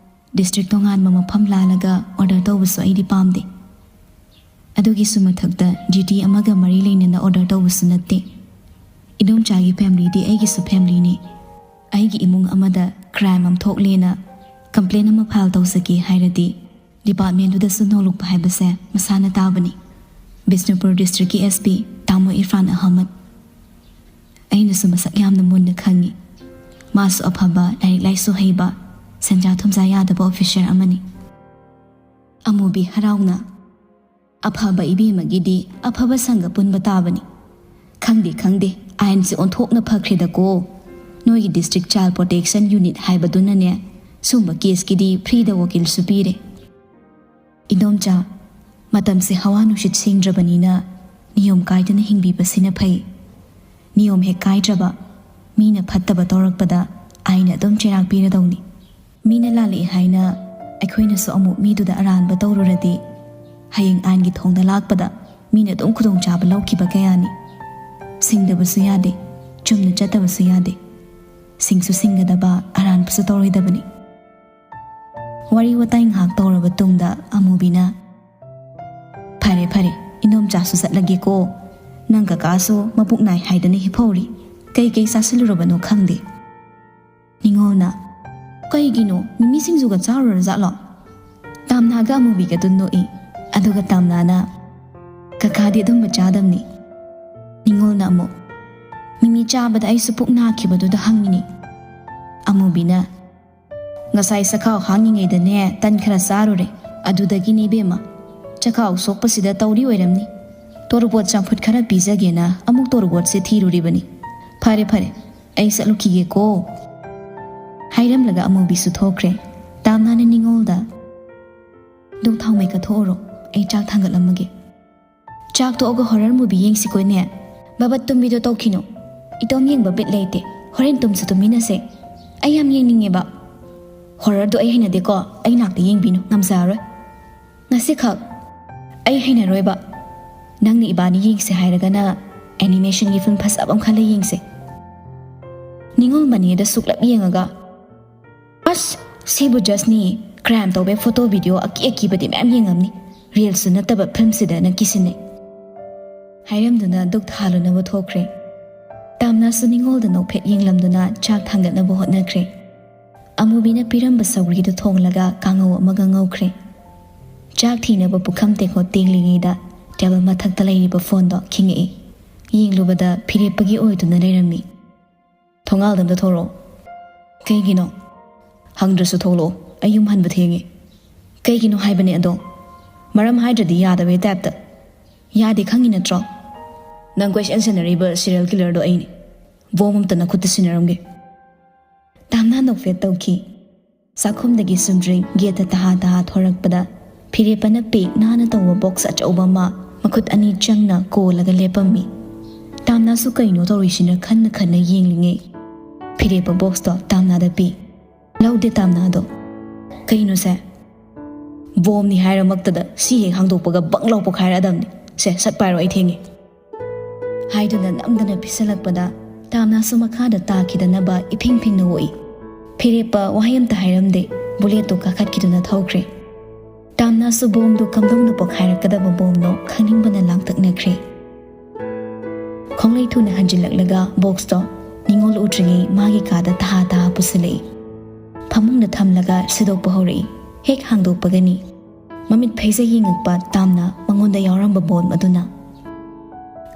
ꯗꯤꯁꯇ꯭ꯔꯤꯛ ꯇꯣꯉꯥꯟꯕ ꯃꯐꯝ ꯂꯥꯜꯂꯒ ꯑꯣꯔꯗꯔ ꯇꯧꯕꯁꯨ ꯑꯩꯗꯤ ꯄꯥꯝꯗꯦ꯫ ꯑꯗꯨꯒꯤꯁꯨ ꯃꯊꯛꯇ ꯗ꯭ꯌꯨꯇꯤ ꯑꯃꯒ ꯃꯔꯤ ꯂꯩꯅꯅ ꯑꯣꯔꯗꯔ ꯇꯧꯕꯁꯨ ꯅꯠꯇꯦ꯫ ꯏꯗꯣꯝꯆꯥꯒꯤ ꯐꯦꯃꯤꯂꯤꯗꯤ ꯑꯩꯒꯤꯁꯨ ꯐꯦꯃꯤꯂꯤꯅꯤ꯫ ꯑꯩꯒꯤ ꯏꯃꯨꯡ ꯑꯃꯗ ꯀ꯭ꯔꯥꯏꯝ ꯑꯃ ꯊꯣꯛꯂꯦꯅ ꯀꯝꯄ꯭ꯂꯦꯟ ꯑꯃ ꯐꯥꯏꯜ ꯇꯧꯖꯒꯦ ꯍꯥꯏꯔꯗꯤ ꯗꯤꯄꯥꯔꯠꯃꯦꯟꯗꯨꯗꯁꯨ ꯅꯣꯂꯨꯛꯄ ꯍꯥꯏꯕꯁꯦ ꯃꯁꯥꯅ ꯇꯥꯕꯅꯤ꯫ ꯕꯤꯁꯅꯨꯄꯨꯔ ꯗꯤꯁꯇ꯭ꯔꯤꯛꯀꯤ ꯑꯦꯁ ꯄꯤ ꯇꯥꯃꯣ ꯏꯔꯐꯥꯟ ꯑꯍꯃꯗ꯫ ꯑꯩꯅꯁꯨ ꯃꯁꯛ ꯌꯥꯝꯅ ꯃꯨꯟꯅ ꯈꯪꯉꯤ꯫ ꯃꯥꯁꯨ ꯑꯐꯕ, ꯂꯥꯏꯔꯤꯛ ꯂꯥꯏꯁꯨ ꯍꯩꯕ, ꯁꯦꯟꯖꯥ ꯊꯨꯝꯖꯥ ꯌꯥꯗꯕ ꯑꯣꯐꯤꯁꯔ ꯑꯃꯅꯤ꯫" ꯑꯃꯨꯕꯤ ꯍꯔꯥꯎꯅ, "ꯑꯐꯕ ꯏꯕꯦꯝꯃꯒꯤꯗꯤ ꯑꯐꯕ ꯁꯪꯒ ꯄꯨꯟꯕ ꯇꯥꯕꯅꯤ꯫ ꯈꯪꯗꯦ, ꯈꯪꯗꯦ, ꯑꯥꯏꯟꯁꯦ ꯑꯣꯟꯊꯣꯛꯅ ꯐꯈ꯭ꯔꯦꯗꯀꯣ꯫ ꯅꯣꯏꯒꯤ ꯗꯤꯁꯇ꯭ꯔꯤꯛ ꯆꯥꯏꯜ ꯄ꯭ꯔꯣꯇꯦꯛꯁꯟ ꯌꯨꯅꯤꯠ ꯍꯥꯏꯕꯗꯨꯅꯅꯦ, ꯁꯨꯝꯕ ꯀꯦꯁꯀꯤꯗꯤ ꯐ꯭ꯔꯤꯗ ꯋꯀꯤꯜꯁꯨ ꯄꯤꯔꯦ꯫" "ꯏꯗꯣꯝꯆꯥ, ꯃꯇꯝꯁꯦ ꯍꯋꯥ ꯅꯨꯡꯁꯤꯠ ꯁꯦꯡꯗ꯭ꯔꯕꯅꯤꯅ ꯅꯤꯌꯣꯝ ꯀꯥꯏꯗꯅ ꯍꯤꯡꯕꯤꯕꯁꯤꯅ ꯐꯩ꯫ ꯅꯤꯌꯣꯝ ꯍꯦꯛ ꯀꯥꯏꯗ꯭ꯔꯕ, ꯃꯤꯅ ꯐꯠꯇꯕ ꯇꯧꯔꯛꯄꯗ ꯑꯥꯏꯟꯅ ꯑꯗꯨꯝ ꯆꯩꯔꯥꯛ ꯄꯤꯔꯗꯧꯅꯤ꯫ ꯃꯤꯅ ꯂꯥꯜꯂꯛꯏ ꯍꯥꯏꯅ ꯑꯩꯈꯣꯏꯅꯁꯨ ꯑꯃꯨꯛ ꯃꯤꯗꯨꯗ ꯑꯔꯥꯟꯕ ꯇꯧꯔꯨꯔꯗꯤ, ꯍꯌꯦꯡ ꯑꯥꯏꯟꯒꯤ ꯊꯣꯡꯗ ꯂꯥꯛꯄꯗ ꯃꯤꯅ ꯑꯗꯨꯝ ꯈꯨꯗꯣꯡꯆꯥꯕ ꯂꯧꯈꯤꯕ ꯀꯌꯥꯅꯤ꯫ ꯁꯤꯡꯗꯕꯁꯨ ꯌꯥꯗꯦ, ꯆꯨꯝꯅ ꯆꯠꯇꯕꯁꯨ ꯌꯥꯗꯦ꯫ ꯁꯤꯡꯁꯨ ꯁꯤꯡꯒꯗꯕ, ꯑꯔꯥꯟꯕꯁꯨ ꯇꯧꯔꯣꯏꯗꯕꯅꯤ꯫" ꯋꯥꯔꯤ ꯋꯥꯇꯥꯏ ꯉꯥꯏꯍꯥꯛ ꯇꯧꯔꯕ ꯇꯨꯡꯗ ꯑꯃꯨꯕꯤꯅ, "ꯐꯔꯦ, ꯐꯔꯦ, ꯏꯗꯣꯝꯆꯥꯁꯨ ꯆꯠꯂꯒꯦꯀꯣ꯫ ꯅꯪ ꯀꯀꯥꯁꯨ ꯃꯄꯨꯛ ꯅꯥꯏ ꯍꯥꯏꯗꯅ ꯍꯤꯞꯍꯧꯔꯤ꯫ ꯀꯩ ꯀꯩ ꯆꯥꯁꯤꯜꯂꯨꯔꯕꯅꯣ ꯈꯪꯗꯦ꯫" ꯅꯤꯉꯣꯜꯅ, "ꯀꯩꯒꯤꯅꯣ, ꯃꯤꯃꯤ ꯁꯤꯡꯖꯨꯒ ꯆꯥꯔꯨꯔꯖꯥꯠꯂꯣ?" ꯇꯥꯝꯅꯥꯒ ꯑꯃꯨꯕꯤꯒꯗꯨ ꯅꯣꯛꯏ꯫ ꯑꯗꯨꯒ ꯇꯥꯝꯅꯥꯅ, "ꯀꯀꯥꯗꯤ ꯑꯗꯨꯝꯕ ꯆꯥꯗꯕꯅꯤ꯫" ꯅꯤꯉꯣꯜꯅ ꯑꯃꯨꯛ, "ꯃꯤꯃꯤ ꯆꯥꯕꯗ ꯑꯩꯁꯨ ꯄꯨꯛ ꯅꯥꯈꯤꯕꯗꯨꯗ ꯍꯪꯉꯤꯅꯤ꯫" ꯑꯃꯨꯕꯤꯅ, "ꯉꯁꯥꯏ ꯆꯈꯥꯎ ꯍꯥꯡꯉꯤꯉꯩꯗꯅꯦ ꯇꯟ ꯈꯔ ꯆꯥꯔꯨꯔꯦ, ꯑꯗꯨꯗꯒꯤꯅꯤ ꯏꯕꯦꯝꯃ꯫ ꯆꯈꯥꯎ ꯁꯣꯛꯄꯁꯤꯗ ꯇꯧꯔꯤ ꯑꯣꯏꯔꯝꯅꯤ꯫ ꯇꯣꯔꯕꯣꯠ ꯆꯝꯐꯨꯠ ꯈꯔ ꯄꯤꯖꯒꯦꯅ ꯑꯃꯨꯛ ꯇꯣꯔꯕꯣꯠꯁꯦ ꯊꯤꯔꯨꯔꯤꯕꯅꯤ꯫ ꯐꯔꯦ, ꯐꯔꯦ, ꯑꯩ ꯆꯠꯂꯨꯈꯤꯒꯦꯀꯣ꯫" ꯍꯥꯏꯔꯝꯂꯒ ꯑꯃꯨꯕꯤꯁꯨ ꯊꯣꯛꯈ꯭ꯔꯦ꯫ ꯇꯥꯝꯅꯥꯅ ꯅꯤꯉꯣꯜꯗ, "ꯗꯣꯡ ꯊꯥꯎꯃꯩ ꯀꯠꯊꯣꯛꯎꯔꯣ, ꯑꯩ ꯆꯥꯛ ꯊꯥꯡꯒꯠꯂꯝꯃꯒꯦ꯫" "ꯆꯥꯛ ꯇꯣꯛꯑꯒ ꯍꯣꯔꯔ ꯃꯨꯚꯤ ꯌꯦꯡꯁꯤꯀꯣꯅꯦ꯫ ꯕꯕꯠ ꯇꯨꯝꯕꯤꯗꯣ ꯇꯧꯈꯤꯅꯨ꯫ ꯏꯇꯣꯝ ꯌꯦꯡꯕ ꯕꯤꯠ ꯂꯩꯇꯦ꯫ ꯍꯣꯔꯦꯟ ꯇꯨꯝꯁꯨ ꯇꯨꯝꯃꯤꯟꯅꯁꯦ꯫ ꯑꯩ ꯌꯥꯝ ꯌꯦꯡꯅꯤꯡꯉꯦꯕ꯫" "ꯍꯣꯔꯔꯗꯣ ꯑꯩ ꯍꯩꯅꯗꯦꯀꯣ꯫ ꯑꯩ ꯅꯥꯛꯇ ꯌꯦꯡꯕꯤꯅꯨ, ꯉꯝꯖꯔꯔꯣꯏ꯫ ꯉꯁꯤꯈꯛ ꯑꯩ ꯍꯩꯅꯔꯣꯏꯕ꯫ ꯅꯪꯅ ꯏꯕꯥꯅꯤ ꯌꯦꯡꯁꯦ ꯍꯥꯏꯔꯒꯅ ꯑꯦꯅꯤꯃꯦꯁꯟꯒꯤ ꯐꯤꯂꯝ ꯐꯖꯕ ꯑꯃ ꯈꯜꯂ ꯌꯦꯡꯁꯦ꯫ ꯅꯤꯉꯣꯜ ꯃꯅꯤꯗ ꯁꯨꯛꯂꯞ ꯌꯦꯡꯉꯒ, "ꯑꯁ, ꯁꯤꯕꯨ ꯖꯁꯅꯤ, ꯀ꯭ꯔꯥꯏꯝ ꯇꯧꯕꯩ ꯐꯣꯇꯣ ꯚꯤꯗꯤꯑꯣ ꯑꯀꯤ ꯑꯀꯤꯕꯗꯤ ꯃꯌꯥꯝ ꯌꯦꯡꯉꯝꯅꯤ, ꯔꯤꯜꯁꯁꯨ ꯅꯠꯇꯕ ꯐꯤꯂꯝꯁꯤꯗꯅ ꯀꯤꯁꯤꯟꯅꯩ" ꯍꯥꯏꯔꯝꯗꯨꯅ ꯗꯨꯛ ꯊꯥꯜꯂꯨꯅꯕ ꯊꯣꯛꯈ꯭ꯔꯦ꯫ ꯇꯥꯝꯅꯥꯁꯨ ꯅꯤꯉꯣꯜꯗ ꯅꯣꯛꯐꯦꯠ ꯌꯦꯡꯂꯝꯗꯨꯅ ꯆꯥꯛ ꯊꯥꯡꯒꯠꯅꯕ ꯍꯣꯠꯅꯈ꯭ꯔꯦ꯫ ꯑꯃꯨꯕꯤꯅ ꯄꯤꯔꯝꯕ ꯁꯧꯒ꯭ꯔꯤꯗꯨ ꯊꯣꯡꯂꯒ ꯀꯥꯡꯉꯧ ꯑꯃꯒ ꯉꯧꯈ꯭ꯔꯦ꯫ ꯆꯥꯛ ꯊꯤꯅꯕ ꯄꯨꯈꯝ ꯇꯦꯡꯀꯣꯠ ꯇꯦꯡꯂꯤꯉꯩꯗ ꯇꯦꯕꯜ ꯃꯊꯛꯇ ꯂꯩꯔꯤꯕ ꯐꯣꯟꯗꯣ ꯈꯤꯡꯉꯛꯏ꯫ ꯌꯦꯡꯂꯨꯕꯗ ꯐꯤꯔꯦꯞꯄꯒꯤ ꯑꯣꯏꯗꯨꯅ ꯂꯩꯔꯝꯃꯤ꯫ "ꯊꯣꯡꯒꯥꯜꯗ ꯑꯝꯇ ꯊꯣꯛꯂꯛꯑꯣ꯫" "ꯀꯩꯒꯤꯅꯣ?" "ꯍꯪꯗ꯭ꯔꯁꯨ ꯊꯣꯛꯂꯛꯑꯣ, ꯑꯩ ꯌꯨꯝ ꯍꯟꯕ ꯊꯦꯡꯉꯦ꯫" "ꯀꯩꯒꯤꯅꯣ ꯍꯥꯏꯕꯅꯦ ꯑꯗꯣ? ꯃꯔꯝ ꯍꯥꯏꯗ꯭ꯔꯗꯤ ꯌꯥꯗꯕꯩ ꯇꯥꯏꯞꯇ꯫" "ꯌꯥꯗꯦ ꯈꯪꯉꯤ ꯅꯠꯇ꯭ꯔꯣ? ꯅꯪ ꯀꯣꯏꯁꯦꯟ ꯁꯦꯟꯅꯔꯤꯕ ꯁꯤꯔꯤꯌꯦꯜ ꯀꯤꯂꯔꯗꯣ ꯑꯩꯅꯦ꯫ ꯕꯣꯝ ꯑꯝꯇ ꯅꯈꯨꯠꯇ ꯁꯤꯟꯅꯔꯝꯒꯦ꯫" ꯇꯥꯝꯅꯥ ꯅꯣꯛꯐꯦꯠ ꯇꯧꯈꯤ꯫ ꯆꯥꯛꯈꯨꯝꯗꯒꯤ ꯁꯨꯝꯗ꯭ꯔꯤꯡ ꯒꯦꯠꯇ ꯇꯍꯥ ꯇꯍꯥ ꯊꯣꯔꯛꯄꯗ ꯐꯤꯔꯦꯞꯄꯅ ꯄꯦꯛ ꯅꯥꯟꯅ ꯇꯧꯕ ꯕꯣꯛꯁ ꯑꯆꯧꯕ ꯑꯃ ꯃꯈꯨꯠ ꯑꯅꯤ ꯆꯪꯅ ꯀꯣꯜꯂꯒ ꯂꯦꯞꯄꯝꯃꯤ꯫ ꯇꯥꯝꯅꯥꯁꯨ ꯀꯩꯅꯣ ꯇꯧꯔꯤꯁꯤꯅ ꯈꯟꯅ ꯈꯟꯅ ꯌꯦꯡꯂꯤꯉꯩ ꯐꯤꯔꯦꯞꯄ ꯕꯣꯛꯁꯇꯣ ꯇꯥꯝꯅꯥꯗ ꯄꯤ꯫ ꯂꯧꯗꯦ ꯇꯥꯝꯅꯥꯗꯣ꯫ "ꯀꯩꯅꯣꯁꯦ?" "ꯕꯣꯝꯅꯤ ꯍꯥꯏꯔꯃꯛꯇꯗ ꯁꯤ ꯍꯦꯛ ꯍꯥꯡꯗꯣꯛꯄꯒ ꯕꯪ ꯂꯥꯎ ꯄꯣꯛꯈꯥꯏꯔꯛꯑꯗꯕꯅꯤ꯫ ꯁꯦ, ꯁꯠ ꯄꯥꯏꯔꯣ, ꯑꯩ ꯊꯦꯡꯉꯦ꯫" ꯍꯥꯏꯗꯨꯅ ꯅꯝꯗꯅ ꯄꯤꯁꯜꯂꯛꯄꯗ ꯇꯥꯝꯅꯥꯁꯨ ꯃꯈꯥꯗ ꯇꯥꯈꯤꯗꯅꯕ ꯏꯐꯤꯡ ꯐꯤꯡꯅ ꯑꯣꯛꯏ꯫ ꯐꯤꯔꯦꯞꯄ ꯋꯥꯍꯩ ꯑꯝꯇ ꯍꯥꯏꯔꯝꯗꯦ, ꯕꯨꯂꯦꯠꯇꯨ ꯀꯥꯈꯠꯈꯤꯗꯨꯅ ꯊꯧꯈ꯭ꯔꯦ꯫ ꯇꯥꯝꯅꯥꯁꯨ ꯕꯣꯝꯗꯨ ꯀꯝꯗꯧꯅ ꯄꯣꯛꯈꯥꯏꯔꯛꯀꯗꯕ ꯕꯣꯝꯅꯣ ꯈꯪꯅꯤꯡꯕꯅ ꯂꯥꯡꯇꯛꯅꯈ꯭ꯔꯦ꯫ ꯈꯣꯡꯂꯩ ꯊꯨꯅ ꯍꯟꯖꯤꯜꯂꯛꯂꯒ ꯕꯣꯛꯁꯇꯣ ꯅꯤꯉꯣꯜ ꯎꯗ꯭ꯔꯤꯉꯩ ꯃꯥꯒꯤ ꯀꯥꯗ ꯇꯍꯥ ꯇꯍꯥ ꯄꯨꯁꯤꯜꯂꯛꯏ꯫ ꯐꯃꯨꯡꯗ ꯊꯝꯂꯒ ꯁꯤꯗꯣꯛꯄ ꯍꯧꯔꯛꯏ꯫ ꯍꯦꯛ ꯍꯥꯡꯗꯣꯛꯄꯒꯅꯤ ꯃꯃꯤꯠ ꯐꯩꯖ ꯌꯦꯡꯉꯛꯄ ꯇꯥꯝꯅ ꯃꯉꯣꯟꯗ ꯌꯥꯎꯔꯝꯕ ꯕꯣꯝ ꯑꯗꯨꯅ꯫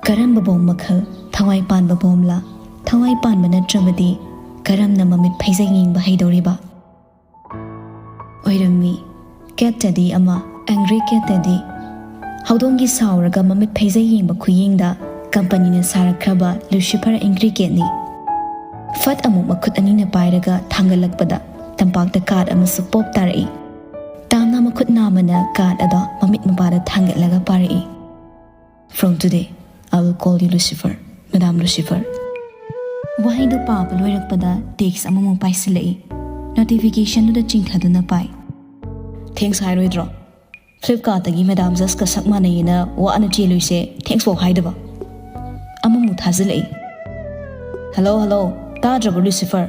ꯀꯔꯝꯕ ꯕꯣꯝ ꯃꯈꯜ? ꯊꯋꯥꯏ ꯄꯥꯟꯕ ꯕꯣꯝꯂꯥ? ꯊꯋꯥꯏ ꯄꯥꯟꯕ ꯅꯠꯇ꯭ꯔꯕꯗꯤ ꯀꯔꯝꯅ ꯃꯃꯤꯠ ꯐꯩꯖ ꯌꯦꯡꯕ ꯍꯩꯗꯧꯔꯤꯕ? ꯑꯣꯏꯔꯝꯃꯤ꯫ ꯀꯦꯠ ꯇꯦꯗꯤ ꯑꯃ, ꯑꯦꯡꯒ꯭ꯔꯤ ꯀꯦꯠ ꯇꯦꯗꯤ꯫ ꯍꯧꯗꯣꯡꯒꯤ ꯁꯥꯎꯔꯒ ꯃꯃꯤꯠ ꯐꯩꯖ ꯌꯦꯡꯕ ꯈꯨꯌꯦꯡꯗ ꯀꯝꯄꯅꯤꯅ ꯁꯥꯔꯛꯈ꯭ꯔꯕ ꯂꯨꯁꯤꯐꯔ ꯑꯦꯡꯒ꯭ꯔꯤ ꯀꯦꯠꯅꯤ꯫ ꯐꯠ ꯑꯃꯨꯛ ꯃꯈꯨꯠ ꯑꯅꯤꯅ ꯄꯥꯏꯔꯒ ꯊꯥꯡꯒꯠꯂꯛꯄꯗ ꯇꯝꯄꯥꯛꯇ ꯀꯥꯔꯗ ꯑꯃꯁꯨ ꯄꯣꯞ ꯇꯥꯔꯛꯏ꯫ ꯇꯥꯝꯅ ꯃꯈꯨꯠ ꯅꯥꯝꯃꯅ ꯀꯥꯔꯗ ꯑꯗꯣ ꯃꯃꯤꯠ ꯃꯄꯥꯗ ꯊꯥꯡꯒꯠꯂꯒ ꯄꯥꯔꯛꯏ꯫ "From today, I will call you Lucifer, Madam Lucifer." ꯋꯥꯍꯩꯗꯨ ꯄꯥꯕ ꯂꯣꯏꯔꯛꯄꯗ ꯇꯦꯛꯁ ꯑꯃꯃꯨꯛ ꯄꯥꯏꯁꯤꯜꯂꯛꯏ꯫ ꯅꯣꯇꯤꯐꯤꯀꯦꯁꯟꯗꯨꯗ ꯆꯤꯡꯊꯗꯨꯅ ꯄꯥꯏ꯫ "ꯊꯦꯡꯁ ꯍꯥꯏꯔꯣꯏꯗ꯭ꯔꯣ? ꯐ꯭ꯂꯤꯞꯀꯥꯔꯠꯇꯒꯤ ꯃꯦꯗꯥꯝ ꯖꯁꯀ ꯁꯛ ꯃꯥꯟꯅꯩꯌꯦꯅ ꯋꯥꯅ ꯆꯦꯜꯂꯨꯏꯁꯦ ꯊꯦꯡꯁ ꯐꯥꯎ ꯍꯥꯏꯗꯕ?" ꯊꯥꯖꯤꯜꯂꯛꯏ꯫ "ꯍꯜꯂꯣ, ꯍꯜꯂꯣ, ꯇꯥꯗ꯭ꯔꯕ ꯂꯨꯁꯤꯐꯔ?"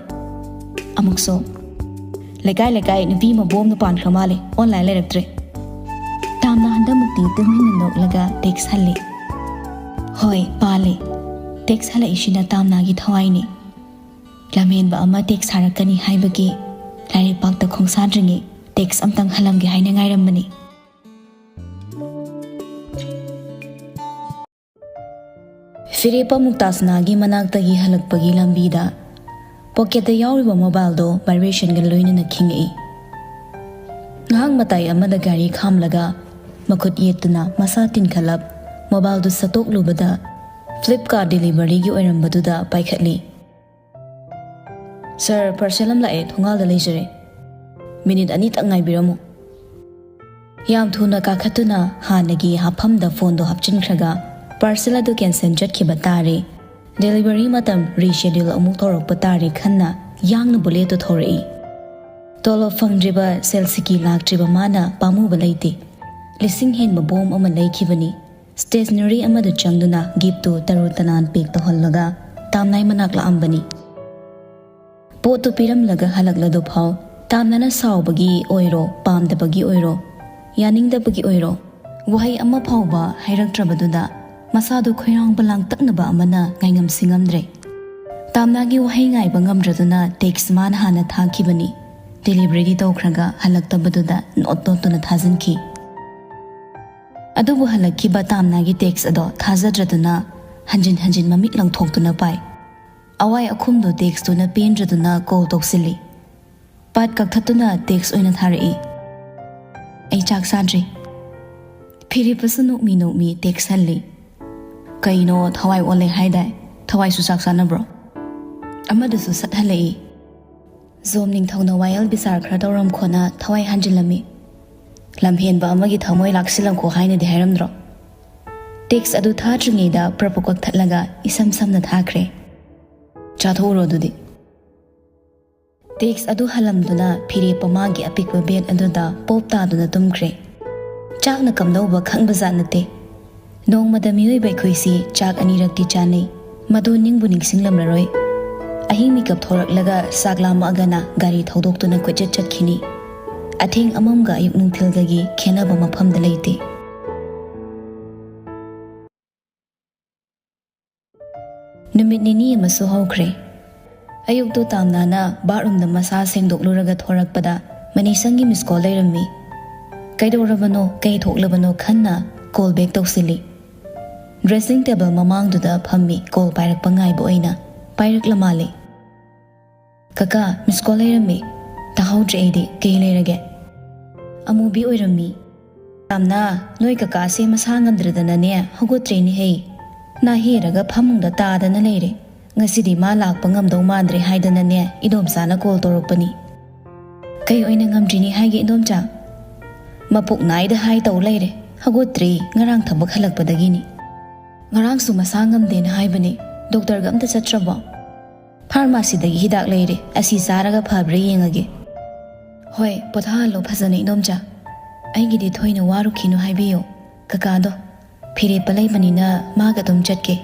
ꯑꯃꯨꯛꯁꯨ, "ꯂꯩꯀꯥꯏ ꯂꯩꯀꯥꯏ ꯅꯨꯄꯤ ꯑꯃ ꯕꯣꯝꯅ ꯄꯥꯟꯈ꯭ꯔ ꯃꯥꯜꯂꯦ, ꯑꯣꯟꯂꯥꯏꯟ ꯂꯩꯔꯛꯇ꯭ꯔꯦ꯫" ꯇꯥꯝꯅ ꯍꯟꯗꯛꯃꯨꯛꯇꯤ ꯇꯨꯃꯤꯟꯅ ꯅꯣꯛꯂꯒ ꯇꯦꯛꯁ ꯍꯜꯂꯤ꯫ ꯍꯣꯏ, ꯄꯥꯜꯂꯤ꯫ ꯇꯦꯛꯁ ꯍꯜꯂꯛꯏꯁꯤꯅ ꯇꯥꯝꯅꯥꯒꯤ ꯊꯋꯥꯏꯅꯤ꯫ ꯂꯝꯍꯦꯟꯕ ꯑꯃ ꯇꯦꯛꯁ ꯊꯥꯔꯛꯀꯅꯤ ꯍꯥꯏꯕꯒꯤ ꯂꯥꯏꯔꯩꯄꯥꯛꯇ ꯈꯣꯡꯁꯥꯟꯗ꯭ꯔꯤꯉꯩ ꯇꯦꯛꯁ ꯑꯝꯇꯪ ꯍꯜꯂꯝꯒꯦ ꯍꯥꯏꯅ ꯉꯥꯏꯔꯝꯕꯅꯤ꯫ ꯐꯤꯔꯦꯞꯄ ꯃꯨꯛꯇꯥꯁꯅꯥꯒꯤ ꯃꯅꯥꯛꯇꯒꯤ ꯍꯜꯂꯛꯄꯒꯤ ꯂꯝꯕꯤꯗ ꯄꯣꯀꯦꯠꯇ ꯌꯥꯎꯔꯤꯕ ꯃꯣꯕꯥꯏꯜꯗꯣ ꯚꯥꯏꯕ꯭ꯔꯦꯁꯟꯒ ꯂꯣꯏꯅꯅ ꯈꯤꯡꯉꯛꯏ꯫ ꯉꯥꯏꯍꯥꯛ ꯃꯇꯥꯏ ꯑꯃꯗ ꯒꯥꯔꯤ ꯈꯥꯝꯂꯒ ꯃꯈꯨꯠ ꯌꯦꯠꯇꯨꯅ ꯃꯁꯥ ꯇꯤꯟꯈꯠꯂꯞ ꯃꯣꯕꯥꯏꯜꯗꯨ ꯁꯠꯇꯣꯛꯂꯨꯕꯗ ꯐ꯭ꯂꯤꯞꯀꯥꯔꯠ ꯗꯦꯂꯤꯚꯔꯤꯒꯤ ꯑꯣꯏꯔꯝꯕꯗꯨꯗ ꯄꯥꯏꯈꯠꯂꯤ꯫ "ꯁꯥꯔ, ꯄꯥꯔꯁꯦꯜ ꯑꯃ ꯂꯥꯛꯑꯦ, ꯊꯣꯡꯒꯥꯜꯗ ꯂꯩꯖꯔꯦ꯫ ꯃꯤꯅꯤꯠ ꯑꯅꯤꯇꯪ ꯉꯥꯏꯕꯤꯔꯝꯃꯨ꯫" ꯌꯥꯝ ꯊꯨꯅ ꯀꯥꯈꯠꯇꯨꯅ ꯍꯥꯟꯅꯒꯤ ꯍꯥꯞꯐꯝꯗ ꯐꯣꯟꯗꯣ ꯍꯥꯞꯆꯤꯟꯈ꯭ꯔꯒ ꯄꯥꯔꯁꯦꯜ ꯑꯗꯨ ꯀꯦꯟꯁꯦꯜ ꯆꯠꯈꯤꯕ ꯇꯥꯔꯦ꯫ ꯗꯦꯂꯤꯚꯔꯤ ꯃꯇꯝ ꯔꯤꯁꯦꯗ꯭ꯌꯨꯜ ꯑꯃꯨꯛ ꯇꯧꯔꯛꯄ ꯇꯥꯔꯦ ꯈꯟꯅ ꯌꯥꯡꯅ ꯕꯨꯂꯦꯠꯇꯨ ꯊꯧꯔꯛꯏ꯫ ꯇꯣꯂꯣꯞ ꯐꯪꯗ꯭ꯔꯤꯕ, ꯁꯦꯜ ꯁꯤꯀꯤ ꯂꯥꯛꯇ꯭ꯔꯤꯕ ꯃꯥꯅ ꯄꯥꯝꯃꯨꯕ ꯂꯩꯇꯦ꯫ ꯂꯤꯁꯤꯡ ꯍꯦꯟꯕ ꯕꯣꯝ ꯑꯃ ꯂꯩꯈꯤꯕꯅꯤ꯫ ꯁ꯭ꯇꯦꯁꯅꯔꯤ ꯑꯃꯗ ꯆꯪꯗꯨꯅ ꯒꯤꯐꯇꯨ ꯇꯔꯨ ꯇꯅꯥꯟ ꯄꯦꯛ ꯇꯧꯍꯜꯂꯒ ꯇꯥꯝꯅꯥꯏ ꯃꯅꯥꯛ ꯂꯥꯛꯑꯝꯕꯅꯤ꯫ ꯄꯣꯠꯇꯨ ꯄꯤꯔꯝꯂꯒ ꯍꯜꯂꯛꯂꯗꯨꯐꯥꯎ ꯇꯥꯝꯅꯥꯅ ꯁꯥꯎꯕꯒꯤ ꯑꯣꯏꯔꯣ, ꯄꯥꯝꯗꯕꯒꯤ ꯑꯣꯏꯔꯣ, ꯌꯥꯅꯤꯡꯗꯕꯒꯤ ꯑꯣꯏꯔꯣ, ꯋꯥꯍꯩ ꯑꯃ ꯐꯥꯎꯕ ꯍꯥꯏꯔꯛꯇ꯭ꯔꯕꯗꯨꯗ ꯃꯁꯥꯗꯨ ꯈꯣꯏꯔꯥꯡꯕ ꯂꯥꯡꯇꯛꯅꯕ ꯑꯃꯅ ꯉꯥꯏꯉꯝꯁꯤꯡꯉꯝꯗ꯭ꯔꯦ꯫ ꯇꯥꯝꯅꯥꯒꯤ ꯋꯥꯍꯩ ꯉꯥꯏꯕ ꯉꯝꯗ꯭ꯔꯗꯨꯅ ꯇꯦꯛꯁ ꯃꯥꯅ ꯍꯥꯟꯅ ꯊꯥꯈꯤꯕꯅꯤ꯫ ꯗꯦꯂꯤꯚꯔꯤꯗꯤ ꯇꯧꯈ꯭ꯔꯒ ꯍꯜꯂꯛꯇꯕꯗꯨꯗ ꯅꯣꯠ ꯅꯣꯠꯇꯨꯅ ꯊꯥꯖꯤꯟꯈꯤ꯫ ꯑꯗꯨꯕꯨ ꯍꯜꯂꯛꯈꯤꯕ ꯇꯥꯝꯅꯥꯒꯤ ꯇꯦꯛꯁ ꯑꯗꯣ ꯊꯥꯖꯗ꯭ꯔꯗꯨꯅ ꯍꯟꯖꯤꯟ ꯍꯟꯖꯤꯟ ꯃꯃꯤꯠ ꯂꯪꯊꯣꯛꯇꯨꯅ ꯄꯥꯏ꯫ ꯑꯋꯥꯏ ꯑꯈꯨꯝꯗꯣ ꯇꯦꯛꯁꯇꯨꯅ ꯄꯦꯟꯗ꯭ꯔꯗꯨꯅ ꯀꯣꯜ ꯇꯧꯁꯤꯜꯂꯤ꯫ ꯄꯥꯠ ꯀꯛꯊꯠꯇꯨꯅ ꯇꯦꯛꯁ ꯑꯣꯏꯅ ꯊꯥꯔꯛꯏ꯫ "ꯑꯩ ꯆꯥꯛ ꯆꯥꯗ꯭ꯔꯤ꯫" ꯐꯤꯔꯦꯞꯄꯁꯨ ꯅꯣꯛꯃꯤ ꯅꯣꯛꯃꯤ ꯇꯦꯛꯁ ꯍꯜꯂꯤ꯫ "ꯀꯩꯅꯣ, ꯊꯋꯥꯏ ꯑꯣꯜꯂꯦ ꯍꯥꯏꯗꯥꯏ? ꯊꯋꯥꯏꯁꯨ ꯆꯥꯛ ꯆꯥꯅꯕ꯭ꯔꯣ?" ꯑꯃꯗꯨꯁꯨ ꯁꯠ ꯍꯜꯂꯛꯏ꯫ "ꯖꯣꯝ ꯅꯤꯡꯊꯧꯅ ꯋꯥꯌꯦꯜ ꯕꯤꯆꯥꯔ ꯈꯔ ꯇꯧꯔꯝꯈꯣꯅ ꯊꯋꯥꯏ ꯍꯟꯖꯤꯜꯂꯝꯃꯤ꯫ ꯂꯝꯍꯦꯟꯕ ꯑꯃꯒꯤ ꯊꯃꯣꯏ ꯂꯥꯛꯁꯤꯜꯂꯝꯈꯣ ꯍꯥꯏꯅꯗꯤ ꯍꯥꯏꯔꯝꯗ꯭ꯔꯣ?" ꯇꯦꯛꯁ ꯑꯗꯨ ꯊꯥꯗ꯭ꯔꯤꯉꯩꯗ ꯄ꯭ꯔꯞ ꯀꯛꯊꯠꯂꯒ ꯏꯁꯝ ꯁꯝꯅ ꯊꯥꯈ꯭ꯔꯦ꯫ "ꯆꯥꯊꯣꯛꯎꯔꯣ ꯑꯗꯨꯗꯤ꯫" ꯇꯦꯛꯁ ꯑꯗꯨ ꯍꯜꯂꯝꯗꯨꯅ ꯐꯤꯔꯦꯞꯄ ꯃꯥꯒꯤ ꯑꯄꯤꯛꯄ ꯕꯦꯗ ꯑꯗꯨꯗ ꯄꯣꯞ ꯇꯥꯗꯨꯅ ꯇꯨꯝꯈ꯭ꯔꯦ꯫ ꯆꯥꯛꯅ ꯀꯝꯗꯧꯕ ꯈꯪꯕꯖꯥꯠ ꯅꯠꯇꯦ꯫ ꯅꯣꯡꯃꯗ ꯃꯤꯑꯣꯏꯕ ꯑꯩꯈꯣꯏꯁꯤ ꯆꯥꯛ ꯑꯅꯤꯔꯛꯇꯤ ꯆꯥꯅꯩ꯫ ꯃꯗꯨ ꯅꯤꯡꯕꯨ ꯅꯤꯡꯁꯤꯡꯂꯝꯂꯔꯣꯏ꯫ ꯑꯍꯤꯡ ꯃꯤꯀꯞ ꯊꯣꯔꯛꯂꯒ ꯆꯥꯛ ꯂꯥꯝꯃꯛꯑꯒꯅ ꯒꯥꯔꯤ ꯊꯧꯗꯣꯛꯇꯨꯅ ꯀꯣꯏꯆꯠ ꯆꯠꯈꯤꯅꯤ꯫ ꯑꯊꯦꯡ ꯑꯃꯝꯒ ꯑꯌꯨꯛ ꯅꯨꯡꯊꯤꯜꯒꯒꯤ ꯈꯦꯠꯅꯕ ꯃꯐꯝꯗ ꯂꯩꯇꯦ꯫ ꯅꯨꯃꯤꯠ ꯅꯤꯅꯤ ꯑꯃꯁꯨ ꯍꯧꯈ꯭ꯔꯦ꯫ ꯑꯌꯨꯛꯇꯨ ꯇꯥꯝꯅꯥꯅ ꯕꯥꯠꯔꯨꯝꯗ ꯃꯁꯥ ꯁꯦꯡꯗꯣꯛꯂꯨꯔꯒ ꯊꯣꯔꯛꯄꯗ ꯃꯅꯤꯁꯪꯒꯤ ꯃꯤꯁ ꯀꯣꯜ ꯂꯩꯔꯝꯃꯤ꯫ ꯀꯩꯗꯧꯔꯕꯅꯣ, ꯀꯩ ꯊꯣꯛꯂꯕꯅꯣ ꯈꯟꯅ ꯀꯣꯜ ꯕꯦꯛ ꯇꯧꯁꯤꯜꯂꯤ꯫ ꯗ꯭ꯔꯦꯁꯤꯡ ꯇꯦꯕꯜ ꯃꯃꯥꯡꯗꯨꯗ ꯐꯝꯃꯤ ꯀꯣꯜ ꯄꯥꯏꯔꯛꯄ ꯉꯥꯏꯕ ꯑꯣꯏꯅ꯫ ꯄꯥꯏꯔꯛꯂ ꯃꯥꯜꯂꯦ꯫ "ꯀꯀꯥ, ꯃꯤꯁ ꯀꯣꯜ ꯂꯩꯔꯝꯃꯤ꯫ ꯇꯥꯍꯧꯗ꯭ꯔꯦ ꯑꯩꯗꯤ꯫ ꯀꯩ ꯂꯩꯔꯒꯦ?" "ꯑꯃꯨꯕꯤ ꯑꯣꯏꯔꯝꯃꯤ꯫ ꯇꯥꯝꯅꯥ, ꯅꯣꯏ ꯀꯀꯥꯁꯦ ꯃꯁꯥ ꯉꯝꯗ꯭ꯔꯗꯅꯅꯦ ꯍꯧꯒꯠꯇ꯭ꯔꯦꯅꯦ ꯍꯩ꯫ ꯅꯥ ꯍꯦꯔꯒ ꯐꯃꯨꯡꯗ ꯇꯥꯗꯅ ꯂꯩꯔꯦ꯫ ꯉꯁꯤꯗꯤ ꯃꯥ ꯂꯥꯛꯄ ꯉꯝꯗꯧ ꯃꯥꯟꯗ꯭ꯔꯦ ꯍꯥꯏꯗꯅꯅꯦ ꯏꯗꯣꯝꯆꯥꯅ ꯀꯣꯜ ꯇꯧꯔꯛꯄꯅꯤ꯫" "ꯀꯩ ꯑꯣꯏꯅ ꯉꯝꯗ꯭ꯔꯤꯅꯤ ꯍꯥꯏꯒꯦ ꯏꯗꯣꯝꯆꯥ?" "ꯃꯄꯨꯛ ꯅꯥꯏꯗ ꯍꯥꯏ ꯇꯧ ꯂꯩꯔꯦ꯫ ꯍꯧꯒꯠꯇ꯭ꯔꯤ, ꯉꯔꯥꯡ ꯊꯕꯛ ꯍꯜꯂꯛꯄꯗꯒꯤꯅꯤ꯫ ꯉꯔꯥꯡꯁꯨ ꯃꯁꯥ ꯉꯝꯗꯦꯅ ꯍꯥꯏꯕꯅꯦ꯫ ꯗꯣꯛꯇꯔꯒ ꯑꯝꯇ ꯆꯠꯇ꯭ꯔꯕꯣ?" "ꯐꯥꯔꯃꯥꯁꯤꯗꯒꯤ ꯍꯤꯗꯥꯛ ꯂꯩꯔꯦ, ꯑꯁꯤ ꯆꯥꯔꯒ ꯐꯕ꯭ꯔꯥ ꯌꯦꯡꯉꯒꯦ꯫" "ꯍꯣꯏ, ꯄꯣꯊꯥꯍꯜꯂꯣ ꯐꯖꯅ ꯏꯗꯣꯝꯆꯥ꯫ ꯑꯩꯒꯤꯗꯤ ꯊꯣꯏꯅ ꯋꯥꯔꯨꯈꯤꯅꯨ ꯍꯥꯏꯕꯤꯌꯨ꯫ ꯀꯀꯥꯗꯣ ꯐꯤꯔꯦꯞꯄ ꯂꯩꯕꯅꯤꯅ ꯃꯥꯒ ꯑꯗꯨꯝ ꯆꯠꯀꯦ꯫"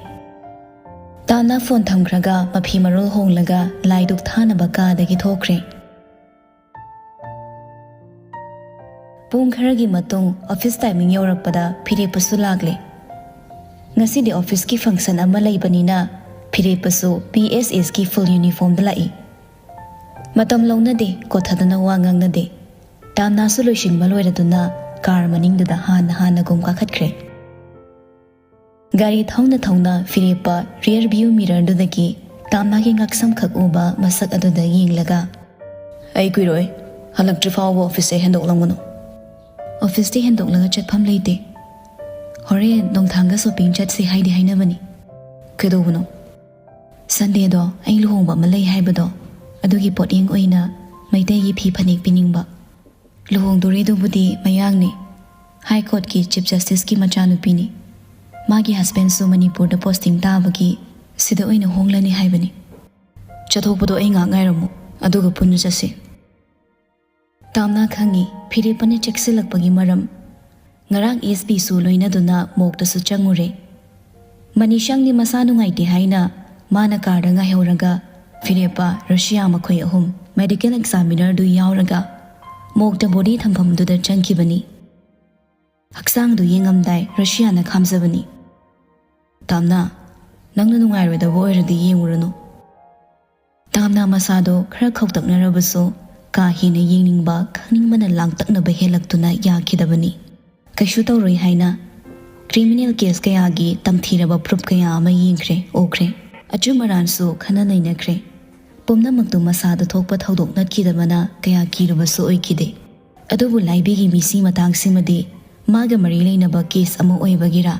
ꯇꯥꯝꯅꯥ ꯐꯣꯟ ꯊꯝꯈ꯭ꯔꯒ ꯃꯐꯤ ꯃꯔꯣꯜ ꯍꯣꯡꯂꯒ ꯂꯥꯏꯗꯨꯛ ꯊꯥꯅꯕ ꯀꯥꯗꯒꯤ ꯊꯣꯛꯈ꯭ꯔꯦ꯫ ꯄꯨꯡ ꯈꯔꯒꯤ ꯃꯇꯨꯡ ꯑꯣꯐꯤꯁ ꯇꯥꯏꯃꯤꯡ ꯌꯧꯔꯛꯄꯗ ꯐꯤꯔꯦꯞꯄꯁꯨ ꯂꯥꯛꯂꯦ꯫ ꯉꯁꯤꯗꯤ ꯑꯣꯐꯤꯁꯀꯤ ꯐꯪꯁꯟ ꯑꯃ ꯂꯩꯕꯅꯤꯅ ꯐꯤꯔꯦꯞꯄꯁꯨ ꯄꯤ ꯑꯦꯁ ꯑꯦꯁꯀꯤ ꯐꯨꯜ ꯌꯨꯅꯤꯐꯣꯔꯝꯗ ꯂꯥꯛꯏ꯫ ꯃꯇꯝ ꯂꯧꯅꯗꯦ, ꯀꯣꯊꯗꯅ ꯋꯥ ꯉꯥꯡꯅꯗꯦ꯫ ꯇꯥꯝꯅꯥꯁꯨ ꯂꯣꯏꯁꯤꯟꯕ ꯂꯣꯏꯔꯗꯨꯅ ꯀꯥꯔ ꯃꯅꯤꯡꯗꯨꯗ ꯍꯥꯟꯅ ꯍꯥꯟꯅꯒꯨꯝ ꯀꯥꯈꯠꯈ꯭ꯔꯦ꯫ ꯒꯥꯔꯤ ꯊꯧꯅ ꯊꯧꯅ ꯐꯤꯔꯦꯞꯄ ꯔꯤꯌꯔ ꯚ꯭ꯌꯨ ꯃꯤꯔꯔꯗꯨꯗꯒꯤ ꯇꯥꯝꯅꯥꯒꯤ ꯉꯛꯁꯝꯈꯛ ꯎꯕ ꯃꯁꯛ ꯑꯗꯨꯗ ꯌꯦꯡꯂꯒ, "ꯑꯩ ꯀꯨꯏꯔꯣꯏ, ꯍꯜꯂꯛꯇ꯭ꯔꯤ ꯐꯥꯎꯕ ꯑꯣꯐꯤꯁꯁꯦ ꯍꯦꯟꯗꯣꯛꯂꯝꯒꯅꯨ꯫" "ꯑꯣꯐꯤꯁꯇꯤ ꯍꯦꯟꯗꯣꯛꯂꯒ ꯆꯠꯐꯝ ꯂꯩꯇꯦ꯫ ꯍꯣꯔꯦꯟ ꯅꯣꯡꯊꯥꯡꯒ ꯁꯣꯄꯤꯡ ꯆꯠꯁꯤ ꯍꯥꯏꯗꯤ ꯍꯥꯏꯅꯕꯅꯤ꯫" "ꯀꯩꯗꯧꯕꯅꯣ?" "ꯁꯟꯗꯦꯗꯣ ꯑꯩ ꯂꯨꯍꯣꯡꯕ ꯑꯃ ꯂꯩ ꯍꯥꯏꯕꯗꯣ, ꯑꯗꯨꯒꯤ ꯄꯣꯠꯌꯦꯡ ꯑꯣꯏꯅ ꯃꯩꯇꯩꯒꯤ ꯐꯤ ꯐꯅꯦꯛ ꯄꯤꯅꯤꯡꯕ꯫ ꯂꯨꯍꯣꯡꯗꯣꯔꯤꯗꯨꯕꯨꯗꯤ ꯃꯌꯥꯡꯅꯤ꯫ ꯍꯥꯏ ꯀꯣꯔꯠꯀꯤ ꯆꯤꯐ ꯖꯁꯇꯤꯁꯀꯤ ꯃꯆꯥꯅꯨꯄꯤꯅꯤ꯫ ꯃꯥꯒꯤ ꯍꯁꯕꯦꯟꯁꯨ ꯃꯅꯤꯄꯨꯔꯗ ꯄꯣꯁꯇꯤꯡ ꯇꯥꯕꯒꯤ ꯁꯤꯗ ꯑꯣꯏꯅ ꯍꯣꯡꯂꯅꯤ ꯍꯥꯏꯕꯅꯤ꯫" "ꯆꯠꯊꯣꯛꯄꯗꯣ ꯑꯩ ꯉꯥꯏꯍꯥꯛ ꯉꯥꯏꯔꯝꯃꯨ, ꯑꯗꯨꯒ ꯄꯨꯟꯅ ꯆꯠꯁꯤ꯫" ꯇꯥꯝꯅꯥ ꯈꯪꯉꯤ ꯐꯤꯔꯦꯞꯄꯅ ꯆꯦꯛꯁꯤꯜꯂꯛꯄꯒꯤ ꯃꯔꯝ꯫ ꯉꯔꯥꯡ ꯑꯦꯁ ꯄꯤꯁꯨ ꯂꯣꯏꯅꯗꯨꯅ ꯃꯣꯛꯇꯁꯨ ꯆꯪꯉꯨꯔꯦ꯫ ꯃꯅꯤꯁꯪꯗꯤ ꯃꯁꯥ ꯅꯨꯡꯉꯥꯏꯇꯦ ꯍꯥꯏꯅ ꯃꯥꯅ ꯀꯥꯔꯗ ꯉꯥꯏꯍꯧꯔꯒ ꯐꯤꯔꯦꯞꯄ ꯔꯁꯤꯌꯥ ꯃꯈꯣꯏ ꯑꯍꯨꯝ ꯃꯦꯗꯤꯀꯦꯜ ꯑꯦꯛꯖꯥꯃꯤꯅꯔꯗꯨ ꯌꯥꯎꯔꯒ ꯃꯣꯛꯇ ꯕꯣꯗꯤ ꯊꯝꯐꯝꯗꯨꯗ ꯆꯪꯈꯤꯕꯅꯤ꯫ ꯍꯛꯆꯥꯡꯗꯨ ꯌꯦꯡꯉꯝꯗꯥꯏ ꯔꯁꯤꯌꯥꯅ ꯈꯥꯝꯖꯕꯅꯤ꯫ "ꯇꯥꯝꯅꯥ, ꯅꯪꯅ ꯅꯨꯡꯉꯥꯏꯔꯣꯏꯗꯕ ꯑꯣꯏꯔꯗꯤ ꯌꯦꯡꯉꯨꯔꯅꯨ꯫" ꯇꯥꯝꯅꯥ ꯃꯁꯥꯗꯣ ꯈꯔ ꯈꯧꯇꯛꯅꯔꯕꯁꯨ ꯀꯥ ꯍꯦꯟꯅ ꯌꯦꯡꯅꯤꯡꯕ ꯈꯪꯅꯤꯡꯕꯅ ꯂꯥꯡꯇꯛꯅꯕ ꯍꯦꯜꯂꯛꯇꯨꯅ ꯌꯥꯈꯤꯗꯕꯅꯤ꯫ ꯀꯩꯁꯨ ꯇꯧꯔꯣꯏ ꯍꯥꯏꯅ ꯀ꯭ꯔꯤꯃꯤꯅꯦꯜ ꯀꯦꯁ ꯀꯌꯥꯒꯤ ꯇꯝꯊꯤꯔꯕ ꯄ꯭ꯔꯨꯞ ꯀꯌꯥ ꯑꯃ ꯌꯦꯡꯈ꯭ꯔꯦ, ꯎꯈ꯭ꯔꯦ꯫ ꯑꯆꯨꯝ ꯑꯔꯥꯟꯁꯨ ꯈꯟꯅ ꯅꯩꯅꯈ꯭ꯔꯦ꯫ ꯄꯨꯝꯅꯃꯛꯇꯨ ꯃꯁꯥꯗ ꯊꯣꯛꯄ ꯊꯧꯗꯣꯛ ꯅꯠꯈꯤꯗꯕꯅ ꯀꯌꯥ ꯀꯤꯔꯨꯕꯁꯨ ꯑꯣꯏꯈꯤꯗꯦ꯫ ꯑꯗꯨꯕꯨ ꯂꯥꯏꯕꯤꯒꯤ ꯃꯤꯁꯤ ꯃꯇꯥꯡꯁꯤꯃꯗꯤ ꯃꯥꯒ ꯃꯔꯤ ꯂꯩꯅꯕ ꯀꯦꯁ ꯑꯃ ꯑꯣꯏꯕꯒꯤꯔꯥ,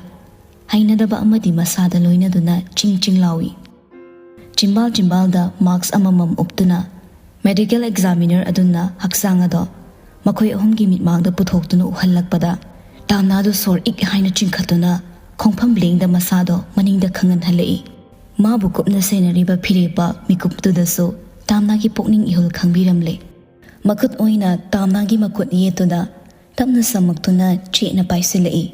ꯍꯩꯅꯗꯕ ꯑꯃꯗꯤ ꯃꯁꯥꯗ ꯂꯣꯏꯅꯗꯨꯅ ꯆꯤꯡ ꯆꯤꯡ ꯂꯥꯎꯏ꯫ ꯆꯤꯝꯕꯥꯜ ꯆꯤꯝꯕꯥꯜꯗ ꯃꯥꯛꯁ ꯑꯃꯃꯝ ꯎꯞꯇꯨꯅ ꯃꯦꯗꯤꯀꯦꯜ ꯑꯦꯛꯖꯥꯃꯤꯅꯔ ꯑꯗꯨꯅ ꯍꯛꯆꯥꯡ ꯑꯗꯣ ꯃꯈꯣꯏ ꯑꯍꯨꯝꯒꯤ ꯃꯤꯠꯃꯥꯡꯗ ꯄꯨꯊꯣꯛꯇꯨꯅ ꯎꯍꯜꯂꯛꯄꯗ, ꯇꯥꯝꯅꯥꯗꯨ ꯁꯣꯔ ꯏꯛ ꯍꯥꯏꯅ ꯆꯤꯡꯈꯠꯇꯨꯅ ꯈꯣꯡꯐꯝ ꯂꯦꯡꯗ ꯃꯁꯥꯗꯣ ꯃꯅꯤꯡꯗ ꯈꯪꯍꯟꯍꯜꯂꯛꯏ꯫ ꯃꯥꯕꯨ ꯀꯨꯞꯅ ꯁꯦꯟꯅꯔꯤꯕ ꯐꯤꯔꯦꯞꯄ ꯃꯤꯀꯨꯞꯇꯨꯗꯁꯨ ꯇꯥꯝꯅꯥꯒꯤ ꯄꯨꯛꯅꯤꯡ ꯏꯍꯨꯜ ꯈꯪꯕꯤꯔꯝꯂꯦ꯫ ꯃꯈꯨꯠ ꯑꯣꯏꯅ ꯇꯥꯝꯅꯥꯒꯤ ꯃꯈꯨꯠ ꯌꯦꯠꯇꯨꯅ ꯇꯞꯅ ꯁꯝꯃꯛꯇꯨꯅ ꯆꯦꯠꯅ ꯄꯥꯏꯁꯤꯜꯂꯛꯏ꯫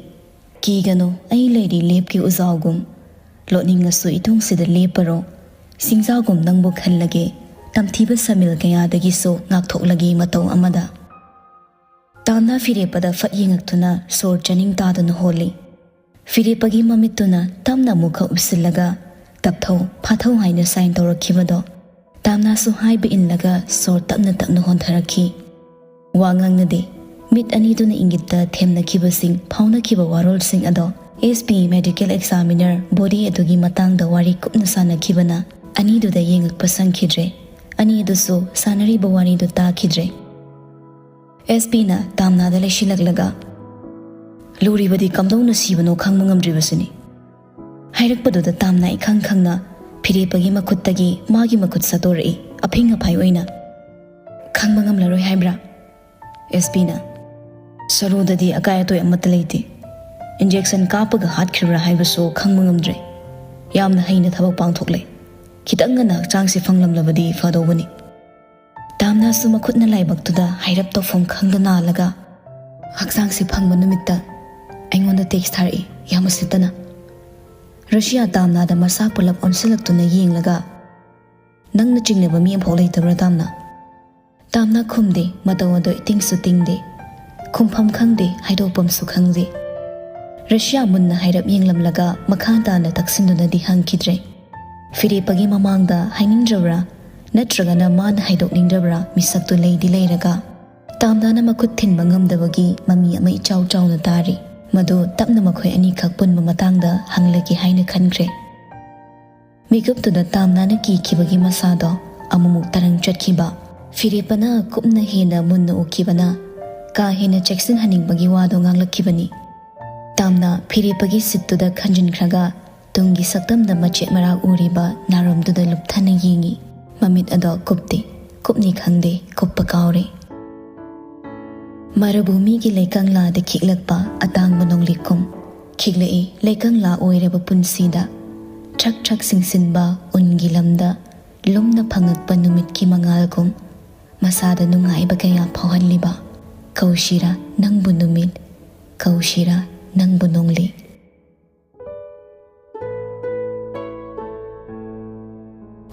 "ꯀꯤꯒꯅꯨ, ꯑꯩ ꯂꯩꯔꯤ ꯂꯦꯞꯀꯤ ꯎꯖꯥꯎꯒꯨꯝ꯫ ꯂꯣꯠꯅꯤꯡꯉꯁꯨ ꯏꯇꯨꯡꯁꯤꯗ ꯂꯦꯞꯄꯔꯣ꯫ ꯁꯤꯡꯖꯥꯎꯒꯨꯝ ꯅꯪꯕꯨ ꯈꯜꯂꯒꯦ, ꯇꯝꯊꯤꯕ ꯁꯃꯤꯜ ꯀꯌꯥꯗꯒꯤꯁꯨ ꯉꯥꯛꯊꯣꯛꯂꯒꯦ ꯃꯇꯧ ꯑꯃꯗ꯫" ꯇꯥꯝꯅꯥ ꯐꯤꯔꯦꯞꯄꯗ ꯐꯠ ꯌꯦꯡꯉꯛꯇꯨꯅ ꯁꯣꯔ ꯆꯥꯅꯤꯡ ꯇꯥꯗꯅ ꯍꯣꯜꯂꯤ꯫ ꯐꯤꯔꯦꯞꯄꯒꯤ ꯃꯃꯤꯠꯇꯨꯅ ꯇꯞꯅ ꯑꯃꯨꯛꯀ ꯎꯞꯁꯤꯜꯂꯒ "ꯇꯞꯊꯧ, ꯐꯥꯊꯧ" ꯍꯥꯏꯅ ꯁꯥꯏꯟ ꯇꯧꯔꯛꯈꯤꯕꯗꯣ ꯇꯥꯝꯅꯥꯁꯨ ꯍꯥꯏꯕ ꯏꯜꯂꯒ ꯁꯣꯔ ꯇꯞꯅ ꯇꯞꯅ ꯍꯣꯟꯊꯔꯛꯈꯤ꯫ ꯋꯥ ꯉꯥꯡꯅꯗꯦ꯫ ꯃꯤꯠ ꯑꯅꯤꯗꯨꯅ ꯏꯪꯒꯤꯠꯇ ꯊꯦꯝꯅꯈꯤꯕꯁꯤꯡ, ꯐꯥꯎꯅꯈꯤꯕ ꯋꯥꯔꯣꯜꯁꯤꯡ ꯑꯗꯣ S P medical examiner body ꯑꯗꯨꯒꯤ ꯃꯇꯥꯡꯗ ꯋꯥꯔꯤ ꯀꯨꯞꯅ ꯁꯥꯟꯅꯈꯤꯕꯅ ꯑꯅꯤꯗꯨꯗ ꯌꯦꯡꯉꯛꯄ ꯁꯪꯈꯤꯗ꯭ꯔꯦ꯫ ꯑꯅꯤ ꯑꯗꯨꯁꯨ ꯁꯥꯟꯅꯔꯤꯕ ꯋꯥꯔꯤꯗꯨ ꯇꯥꯈꯤꯗ꯭ꯔꯦ꯫ ꯑꯦꯁ ꯄꯤꯅ ꯇꯥꯝꯅꯥꯗ ꯂꯩꯁꯤꯜꯂꯛꯂꯒ, "ꯂꯨꯔꯤꯕꯗꯤ ꯀꯝꯗꯧꯅ ꯁꯤꯕꯅꯣ ꯈꯪꯕ ꯉꯝꯗ꯭ꯔꯤꯕꯁꯤꯅꯤ꯫" ꯍꯥꯏꯔꯛꯄꯗꯨꯗ ꯇꯥꯝꯅꯥ ꯏꯈꯪ ꯈꯪꯅ ꯐꯤꯔꯦꯞꯄꯒꯤ ꯃꯈꯨꯠꯇꯒꯤ ꯃꯥꯒꯤ ꯃꯈꯨꯠ ꯁꯠꯇꯣꯔꯛꯏ, ꯑꯐꯤꯡ ꯑꯐꯥꯏ ꯑꯣꯏꯅ꯫ "ꯈꯪꯕ ꯉꯝꯂꯔꯣꯏ ꯍꯥꯏꯕ꯭ꯔꯥ?" ꯑꯦꯁ ꯄꯤꯅ꯫ "ꯁꯔꯨꯗꯗꯤ ꯑꯀꯥꯏ ꯑꯇꯣꯏ ꯑꯃꯠꯇ ꯂꯩꯇꯦ꯫ ꯏꯟꯖꯦꯛꯁꯟ ꯀꯥꯞꯄꯒ ꯍꯥꯠꯈ꯭ꯔꯤꯕ꯭ꯔꯥ ꯍꯥꯏꯕꯁꯨ ꯈꯪꯕ ꯉꯝꯗ꯭ꯔꯦ꯫ ꯌꯥꯝꯅ ꯍꯩꯅ ꯊꯕꯛ ꯄꯥꯡꯊꯣꯛꯂꯦ꯫ ꯈꯤꯇꯪ ꯉꯟꯅ ꯍꯛꯆꯥꯡꯁꯤ ꯐꯪꯂꯝꯂꯕꯗꯤ ꯐꯗꯧꯕꯅꯤ꯫" ꯇꯥꯝꯅꯥꯁꯨ ꯃꯈꯨꯠꯅ ꯂꯥꯏꯕꯛꯇꯨꯗ ꯍꯥꯏꯔꯞ ꯇꯧꯐꯝ ꯈꯪꯗ ꯅꯥꯜꯂꯒ, "ꯍꯛꯆꯥꯡꯁꯤ ꯐꯪꯕ ꯅꯨꯃꯤꯠꯇ ꯑꯩꯉꯣꯟꯗ ꯇꯦꯛꯁ ꯊꯥꯔꯛꯏ, ꯌꯥꯝ ꯎꯁꯤꯠꯇꯅ꯫" ꯔꯁꯤꯌꯥ ꯇꯥꯝꯅꯥꯗ ꯃꯁꯥ ꯄꯨꯂꯞ ꯑꯣꯟꯁꯤꯜꯂꯛꯇꯨꯅ ꯌꯦꯡꯂꯒ, "ꯅꯪꯅ ꯆꯤꯡꯅꯕ ꯃꯤ ꯑꯃꯐꯥꯎ ꯂꯩꯇꯕ꯭ꯔꯥ, ꯇꯥꯝꯅꯥ?" ꯇꯥꯝꯅꯥ ꯈꯨꯝꯗꯦ, ꯃꯇꯧ ꯑꯗꯣ ꯏꯇꯤꯡꯁꯨ ꯇꯤꯡꯗꯦ꯫ ꯈꯨꯝꯐꯝ ꯈꯪꯗꯦ, ꯍꯥꯏꯗꯣꯛꯐꯝꯁꯨ ꯈꯪꯗꯦ꯫ ꯔꯁꯤꯌꯥ ꯃꯨꯟꯅ ꯍꯥꯏꯔꯞ ꯌꯦꯡꯂꯝꯂꯒ ꯃꯈꯥ ꯇꯥꯅ ꯇꯛꯁꯤꯟꯗꯨꯅꯗꯤ ꯍꯪꯈꯤꯗ꯭ꯔꯦ꯫ ꯐꯤꯔꯦꯞꯄꯒꯤ ꯃꯃꯥꯡꯗ ꯍꯥꯏꯅꯤꯡꯗ꯭ꯔꯕ꯭ꯔꯥ, ꯅꯠꯇ꯭ꯔꯒꯅ ꯃꯥꯅ ꯍꯥꯏꯗꯣꯛꯅꯤꯡꯗ꯭ꯔꯕ꯭ꯔꯥ, ꯃꯤꯁꯛꯇꯨ ꯂꯩꯗꯤ ꯂꯩꯔꯒ꯫ ꯇꯥꯝꯅꯥꯅ ꯃꯈꯨꯠ ꯊꯤꯟꯕ ꯉꯝꯗꯕꯒꯤ ꯃꯃꯤ ꯑꯃ ꯏꯆꯥꯎ ꯆꯥꯎꯅ ꯇꯥꯔꯤ꯫ ꯃꯗꯨ ꯇꯞꯅ ꯃꯈꯣꯏ ꯑꯅꯤꯈꯛ ꯄꯨꯟꯕ ꯃꯇꯥꯡꯗ ꯍꯪꯂꯒꯦ ꯍꯥꯏꯅ ꯈꯟꯈ꯭ꯔꯦ꯫ ꯃꯤꯀꯨꯞꯇꯨꯗ ꯇꯥꯝꯅꯥꯅ ꯀꯤꯈꯤꯕꯒꯤ ꯃꯁꯥꯗꯣ ꯑꯃꯨꯛꯃꯨꯛ ꯇꯔꯪ ꯆꯠꯈꯤꯕ꯫ ꯐꯤꯔꯦꯞꯄꯅ ꯀꯨꯞꯅ ꯍꯦꯟꯅ ꯃꯨꯟꯅ ꯎꯈꯤꯕꯅ ꯀꯥ ꯍꯦꯟꯅ ꯆꯦꯛꯁꯤꯟꯍꯟꯅꯤꯡꯕꯒꯤ ꯋꯥꯗꯣ ꯉꯥꯡꯂꯛꯈꯤꯕꯅꯤ꯫ ꯇꯥꯝꯅꯥ ꯐꯤꯔꯦꯞꯄꯒꯤ ꯁꯤꯠꯇꯨꯗ ꯈꯟꯖꯤꯟꯈ꯭ꯔꯒ ꯇꯨꯡꯒꯤ ꯁꯛꯇꯝꯗ ꯃꯆꯦꯠ ꯃꯔꯥ ꯎꯔꯤꯕ ꯅꯥꯔꯣꯝꯗꯨꯗ ꯂꯨꯞꯊꯅ ꯌꯦꯡꯉꯤ꯫ ꯃꯃꯤꯠ ꯑꯗꯣ ꯀꯨꯞꯇꯦ, ꯀꯨꯞꯅꯤ ꯈꯪꯗꯦ, ꯀꯨꯞꯄ ꯀꯥꯎꯔꯦ꯫ ꯃꯔꯨꯚꯨꯃꯤꯒꯤ ꯂꯩꯀꯪꯂꯥꯗ ꯈꯤꯛꯂꯛꯄ ꯑꯇꯥꯡꯕ ꯅꯣꯡꯂꯤꯛꯀꯨꯝ ꯈꯤꯛꯂꯛꯏ ꯂꯩꯀꯪꯂꯥ ꯑꯣꯏꯔꯕ ꯄꯨꯟꯁꯤꯗ꯫ ꯊ꯭ꯔꯛ ꯊ꯭ꯔꯛ ꯁꯤꯡꯁꯤꯟꯕ ꯎꯟꯒꯤ ꯂꯝꯗ ꯂꯨꯝꯅ ꯐꯪꯉꯛꯄ ꯅꯨꯃꯤꯠꯀꯤ ꯃꯉꯥꯜꯒꯨꯝ ꯃꯁꯥꯗ ꯅꯨꯡꯉꯥꯏꯕ ꯀꯌꯥ ꯐꯥꯎꯍꯜꯂꯤꯕ꯫ ꯀꯧꯁꯤꯔꯥ ꯅꯪꯕꯨ ꯅꯨꯃꯤꯠ, ꯀꯧꯁꯤꯔꯥ ꯅꯪꯕꯨ ꯅꯣꯡꯂꯤꯛ꯫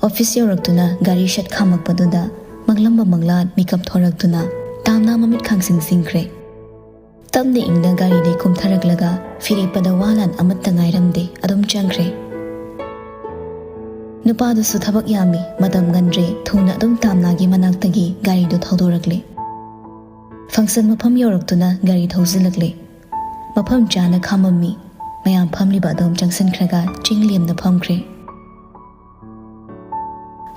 ꯑꯣꯐꯤꯁ ꯌꯧꯔꯛꯇꯨꯅ ꯒꯥꯔꯤ ꯁꯠ ꯈꯥꯝꯃꯛꯄꯗꯨꯗ ꯃꯪꯂꯝꯕ ꯃꯪꯂꯥꯟ ꯃꯤꯀꯞ ꯊꯣꯔꯛꯇꯨꯅ ꯇꯥꯝꯅꯥ ꯃꯃꯤꯠ ꯈꯥꯡꯁꯤꯡ ꯁꯤꯡꯈ꯭ꯔꯦ꯫ ꯇꯞꯅ ꯏꯪꯅ ꯒꯥꯔꯤꯗꯩ ꯀꯨꯝꯊꯔꯛꯂꯒ ꯐꯤꯔꯦꯞꯄꯗ ꯋꯥ ꯂꯥꯟ ꯑꯃꯠꯇ ꯉꯥꯏꯔꯝꯗꯦ, ꯑꯗꯨꯝ ꯆꯪꯈ꯭ꯔꯦ꯫ ꯅꯨꯄꯥꯗꯨꯁꯨ ꯊꯕꯛ ꯌꯥꯝꯃꯤ, ꯃꯇꯝ ꯉꯟꯗ꯭ꯔꯦ, ꯊꯨꯅ ꯑꯗꯨꯝ ꯇꯥꯝꯅꯥꯒꯤ ꯃꯅꯥꯛꯇꯒꯤ ꯒꯥꯔꯤꯗꯨ ꯊꯧꯗꯣꯔꯛꯂꯦ꯫ ꯐꯪꯁꯟ ꯃꯐꯝ ꯌꯧꯔꯛꯇꯨꯅ ꯒꯥꯔꯤ ꯊꯧꯖꯤꯜꯂꯛꯂꯦ꯫ ꯃꯐꯝ ꯆꯥꯅ ꯈꯥꯝꯃꯝꯃꯤ꯫ ꯃꯌꯥꯝ ꯐꯝꯂꯤꯕ ꯑꯗꯣꯝ ꯆꯪꯁꯤꯟꯈ꯭ꯔꯒ ꯆꯤꯡ ꯂꯦꯝꯅ ꯐꯝꯈ꯭ꯔꯦ꯫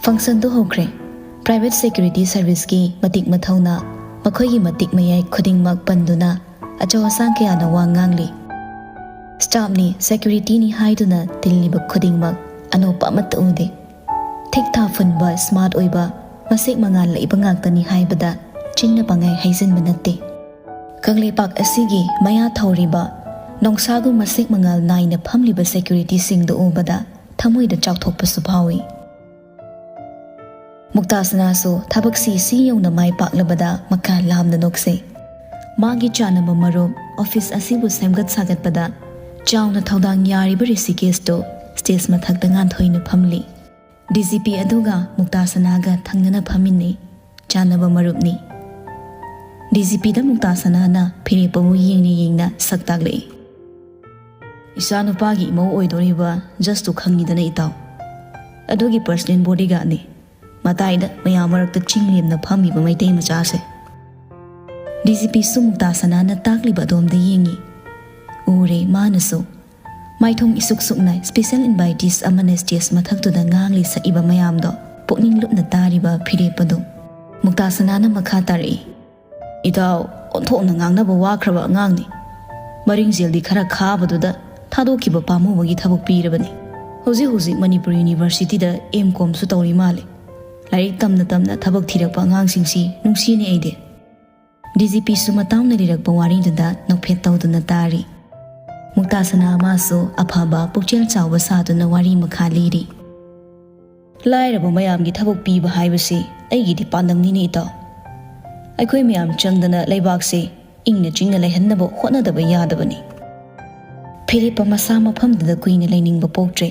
ꯐꯪꯁꯟꯗꯨ ꯍꯧꯈ꯭ꯔꯦ꯫ ꯄ꯭ꯔꯥꯏꯚꯦꯠ ꯁꯦꯀ꯭ꯌꯨꯔꯤꯇꯤ ꯁꯔꯚꯤꯁꯀꯤ ꯃꯇꯤꯛ ꯃꯊꯧꯅ ꯃꯈꯣꯏꯒꯤ ꯃꯇꯤꯛ ꯃꯌꯥꯏ ꯈꯨꯗꯤꯡꯃꯛ ꯄꯟꯗꯨꯅ ꯑꯆꯧ ꯑꯁꯥꯡ ꯀꯌꯥꯅ ꯋꯥ ꯉꯥꯡꯂꯤ꯫ ꯁ꯭ꯇꯥꯐꯅꯤ, ꯁꯦꯀ꯭ꯌꯨꯔꯤꯇꯤꯅꯤ ꯍꯥꯏꯗꯨꯅ ꯇꯤꯜꯂꯤꯕ ꯈꯨꯗꯤꯡꯃꯛ ꯑꯅꯣꯞꯄ ꯑꯃꯠꯇ ꯎꯗꯦ꯫ ꯊꯤꯛ ꯊꯥ ꯐꯨꯟꯕ, ꯁ꯭ꯃꯥꯔꯠ ꯑꯣꯏꯕ, ꯃꯁꯦꯛ ꯃꯉꯥꯜ ꯂꯩꯕ ꯉꯥꯛꯇꯅꯤ ꯍꯥꯏꯕꯗ ꯆꯤꯟꯅ ꯄꯪꯍꯥꯏ ꯍꯥꯏꯖꯤꯟꯕ ꯅꯠꯇꯦ꯫ ꯀꯪꯂꯩꯄꯥꯛ ꯑꯁꯤꯒꯤ ꯃꯌꯥ ꯊꯧꯔꯤꯕ ꯅꯣꯡꯁꯥꯒꯨꯝ ꯃꯁꯦꯛ ꯃꯉꯥꯜ ꯅꯥꯏꯅ ꯐꯝꯂꯤꯕ ꯁꯦꯀ꯭ꯌꯨꯔꯤꯇꯤꯁꯤꯡꯗꯨ ꯎꯕꯗ ꯊꯃꯣꯏꯗ ꯆꯥꯎꯊꯣꯛꯄꯁꯨ ꯐꯥꯎꯏ꯫ ꯃꯨꯛꯇꯥꯁꯅꯥꯁꯨ ꯊꯕꯛꯁꯤ ꯁꯤ ꯌꯧꯅ ꯃꯥꯏ ꯄꯥꯛꯂꯕꯗ ꯃꯀꯥ ꯂꯥꯝꯅ ꯅꯣꯛꯆꯩ꯫ ꯃꯥꯒꯤ ꯆꯥꯅꯕ ꯃꯔꯨꯞ ꯑꯣꯐꯤꯁ ꯑꯁꯤꯕꯨ ꯁꯦꯝꯒꯠ ꯁꯥꯒꯠꯄꯗ ꯆꯥꯎꯅ ꯊꯧꯗꯥꯡ ꯌꯥꯔꯤꯕ ꯔꯤꯁꯤꯀꯦꯁꯇꯨ ꯁ꯭ꯇꯦꯖ ꯃꯊꯛꯇ ꯉꯥꯟꯊꯣꯏꯅ ꯐꯝꯂꯤ꯫ ꯗꯤ ꯖꯤ ꯄꯤ ꯑꯗꯨꯒ ꯃꯨꯛꯇꯥ ꯁꯅꯥꯒ ꯊꯪꯅꯅ ꯐꯝꯃꯤꯟꯅꯩ꯫ ꯆꯥꯟꯅꯕ ꯃꯔꯨꯞꯅꯤ꯫ ꯗꯤ ꯖꯤ ꯄꯤꯗ ꯃꯨꯛꯇꯥ ꯁꯅꯥꯅ ꯐꯤꯔꯦꯞꯄꯕꯨ ꯌꯦꯡꯅ ꯌꯦꯡꯅ ꯁꯛ ꯇꯥꯛꯂꯛꯏ꯫ "ꯏꯆꯥ ꯅꯨꯄꯥꯒꯤ ꯏꯃꯧ ꯑꯣꯏꯗꯣꯔꯤꯕ ꯖꯁꯇꯨ ꯈꯪꯉꯤꯗꯅ ꯏꯇꯥꯎ꯫ ꯑꯗꯨꯒꯤ ꯄꯔꯁꯅꯦꯜ ꯕꯣꯗꯤꯒꯥꯔꯗꯅꯤ꯫ ꯃꯇꯥꯏꯗ ꯃꯌꯥꯝ ꯃꯔꯛꯇ ꯆꯤꯡ ꯂꯦꯝꯅ ꯐꯝꯃꯤꯕ ꯃꯩꯇꯩ ꯃꯆꯥꯁꯦ꯫" ꯗꯤ ꯖꯤ ꯄꯤꯁꯨ ꯃꯨꯛꯇꯥ ꯁꯅꯥꯅ ꯇꯥꯛꯂꯤꯕ ꯑꯗꯣꯝꯗ ꯌꯦꯡꯉꯤ꯫ ꯎꯔꯦ ꯃꯥꯅꯁꯨ꯫ ꯃꯥꯏꯊꯣꯡ ꯏꯁꯨꯛ ꯁꯨꯛꯅ ꯁ꯭ꯄꯦꯁꯦꯜ ꯏꯟꯚꯥꯏꯇꯤꯁ ꯑꯃꯅ ꯁ꯭ꯇꯦꯖ ꯃꯊꯛꯇꯨꯗ ꯉꯥꯡꯂꯤ ꯁꯛꯏꯕ ꯃꯌꯥꯝꯗꯣ ꯄꯨꯛꯅꯤꯡ ꯂꯨꯞꯅ ꯇꯥꯔꯤꯕ ꯐꯤꯔꯦꯞꯄꯗꯨ꯫ ꯃꯨꯛꯇꯥ ꯁꯅꯥꯅ ꯃꯈꯥ ꯇꯥꯔꯛꯏ꯫ "ꯏꯇꯥꯎ, ꯑꯣꯟꯊꯣꯛꯅ ꯉꯥꯡꯅꯕ ꯋꯥꯈ꯭ꯔꯕ ꯑꯉꯥꯡꯅꯤ꯫ ꯃꯔꯤꯡꯖꯦꯜꯗꯤ ꯈꯔ ꯈꯥꯕꯗꯨꯗ ꯊꯥꯗꯣꯛꯈꯤꯕ ꯄꯥꯝꯃꯨꯕꯒꯤ ꯊꯕꯛ ꯄꯤꯔꯕꯅꯤ꯫ ꯍꯧꯖꯤꯛ ꯍꯧꯖꯤꯛ ꯃꯅꯤꯄꯨꯔ ꯌꯨꯅꯤꯚꯔꯁꯤꯇꯤꯗ ꯑꯦꯝ ꯀꯣꯝꯁꯨ ꯇꯧꯔꯤ ꯃꯥꯜꯂꯤ꯫ ꯂꯥꯏꯔꯤꯛ ꯇꯝꯅ ꯇꯝꯅ ꯊꯕꯛ ꯊꯤꯔꯛꯄ ꯑꯉꯥꯡꯁꯤꯡꯁꯤ ꯅꯨꯡꯁꯤꯅꯦ ꯑꯩꯗꯤ꯫" ꯗꯤ ꯖꯤ ꯄꯤꯁꯨ ꯃꯇꯥꯎꯅ ꯂꯤꯔꯛꯄ ꯋꯥꯔꯤꯗꯨꯗ ꯅꯣꯛꯐꯦꯠ ꯇꯧꯗꯨꯅ ꯇꯥꯔꯤ꯫ ꯃꯨꯛꯇꯥ ꯁꯅꯥ ꯃꯥꯁꯨ ꯑꯐꯕ ꯄꯨꯛꯆꯦꯜ ꯆꯥꯎꯕ ꯁꯥꯗꯨꯅ ꯋꯥꯔꯤ ꯃꯈꯥ ꯂꯤꯔꯤ꯫ "ꯂꯥꯏꯔꯕ ꯃꯌꯥꯝꯒꯤ ꯊꯕꯛ ꯄꯤꯕ ꯍꯥꯏꯕꯁꯤ ꯑꯩꯒꯤꯗꯤ ꯄꯥꯟꯗꯝꯅꯤꯅꯦ ꯏꯇꯥꯎ꯫ ꯑꯩꯈꯣꯏ ꯃꯌꯥꯝ ꯆꯪꯗꯅ ꯂꯩꯕꯥꯛꯁꯦ ꯏꯪꯅ ꯆꯤꯡꯅ ꯂꯩꯍꯟꯅꯕ ꯍꯣꯠꯅꯗꯕ ꯌꯥꯗꯕꯅꯤ꯫" ꯐꯤꯔꯦꯞꯄ ꯃꯁꯥ ꯃꯐꯝꯗꯨꯗ ꯀꯨꯏꯅ ꯂꯩꯅꯤꯡꯕ ꯄꯣꯛꯇ꯭ꯔꯦ꯫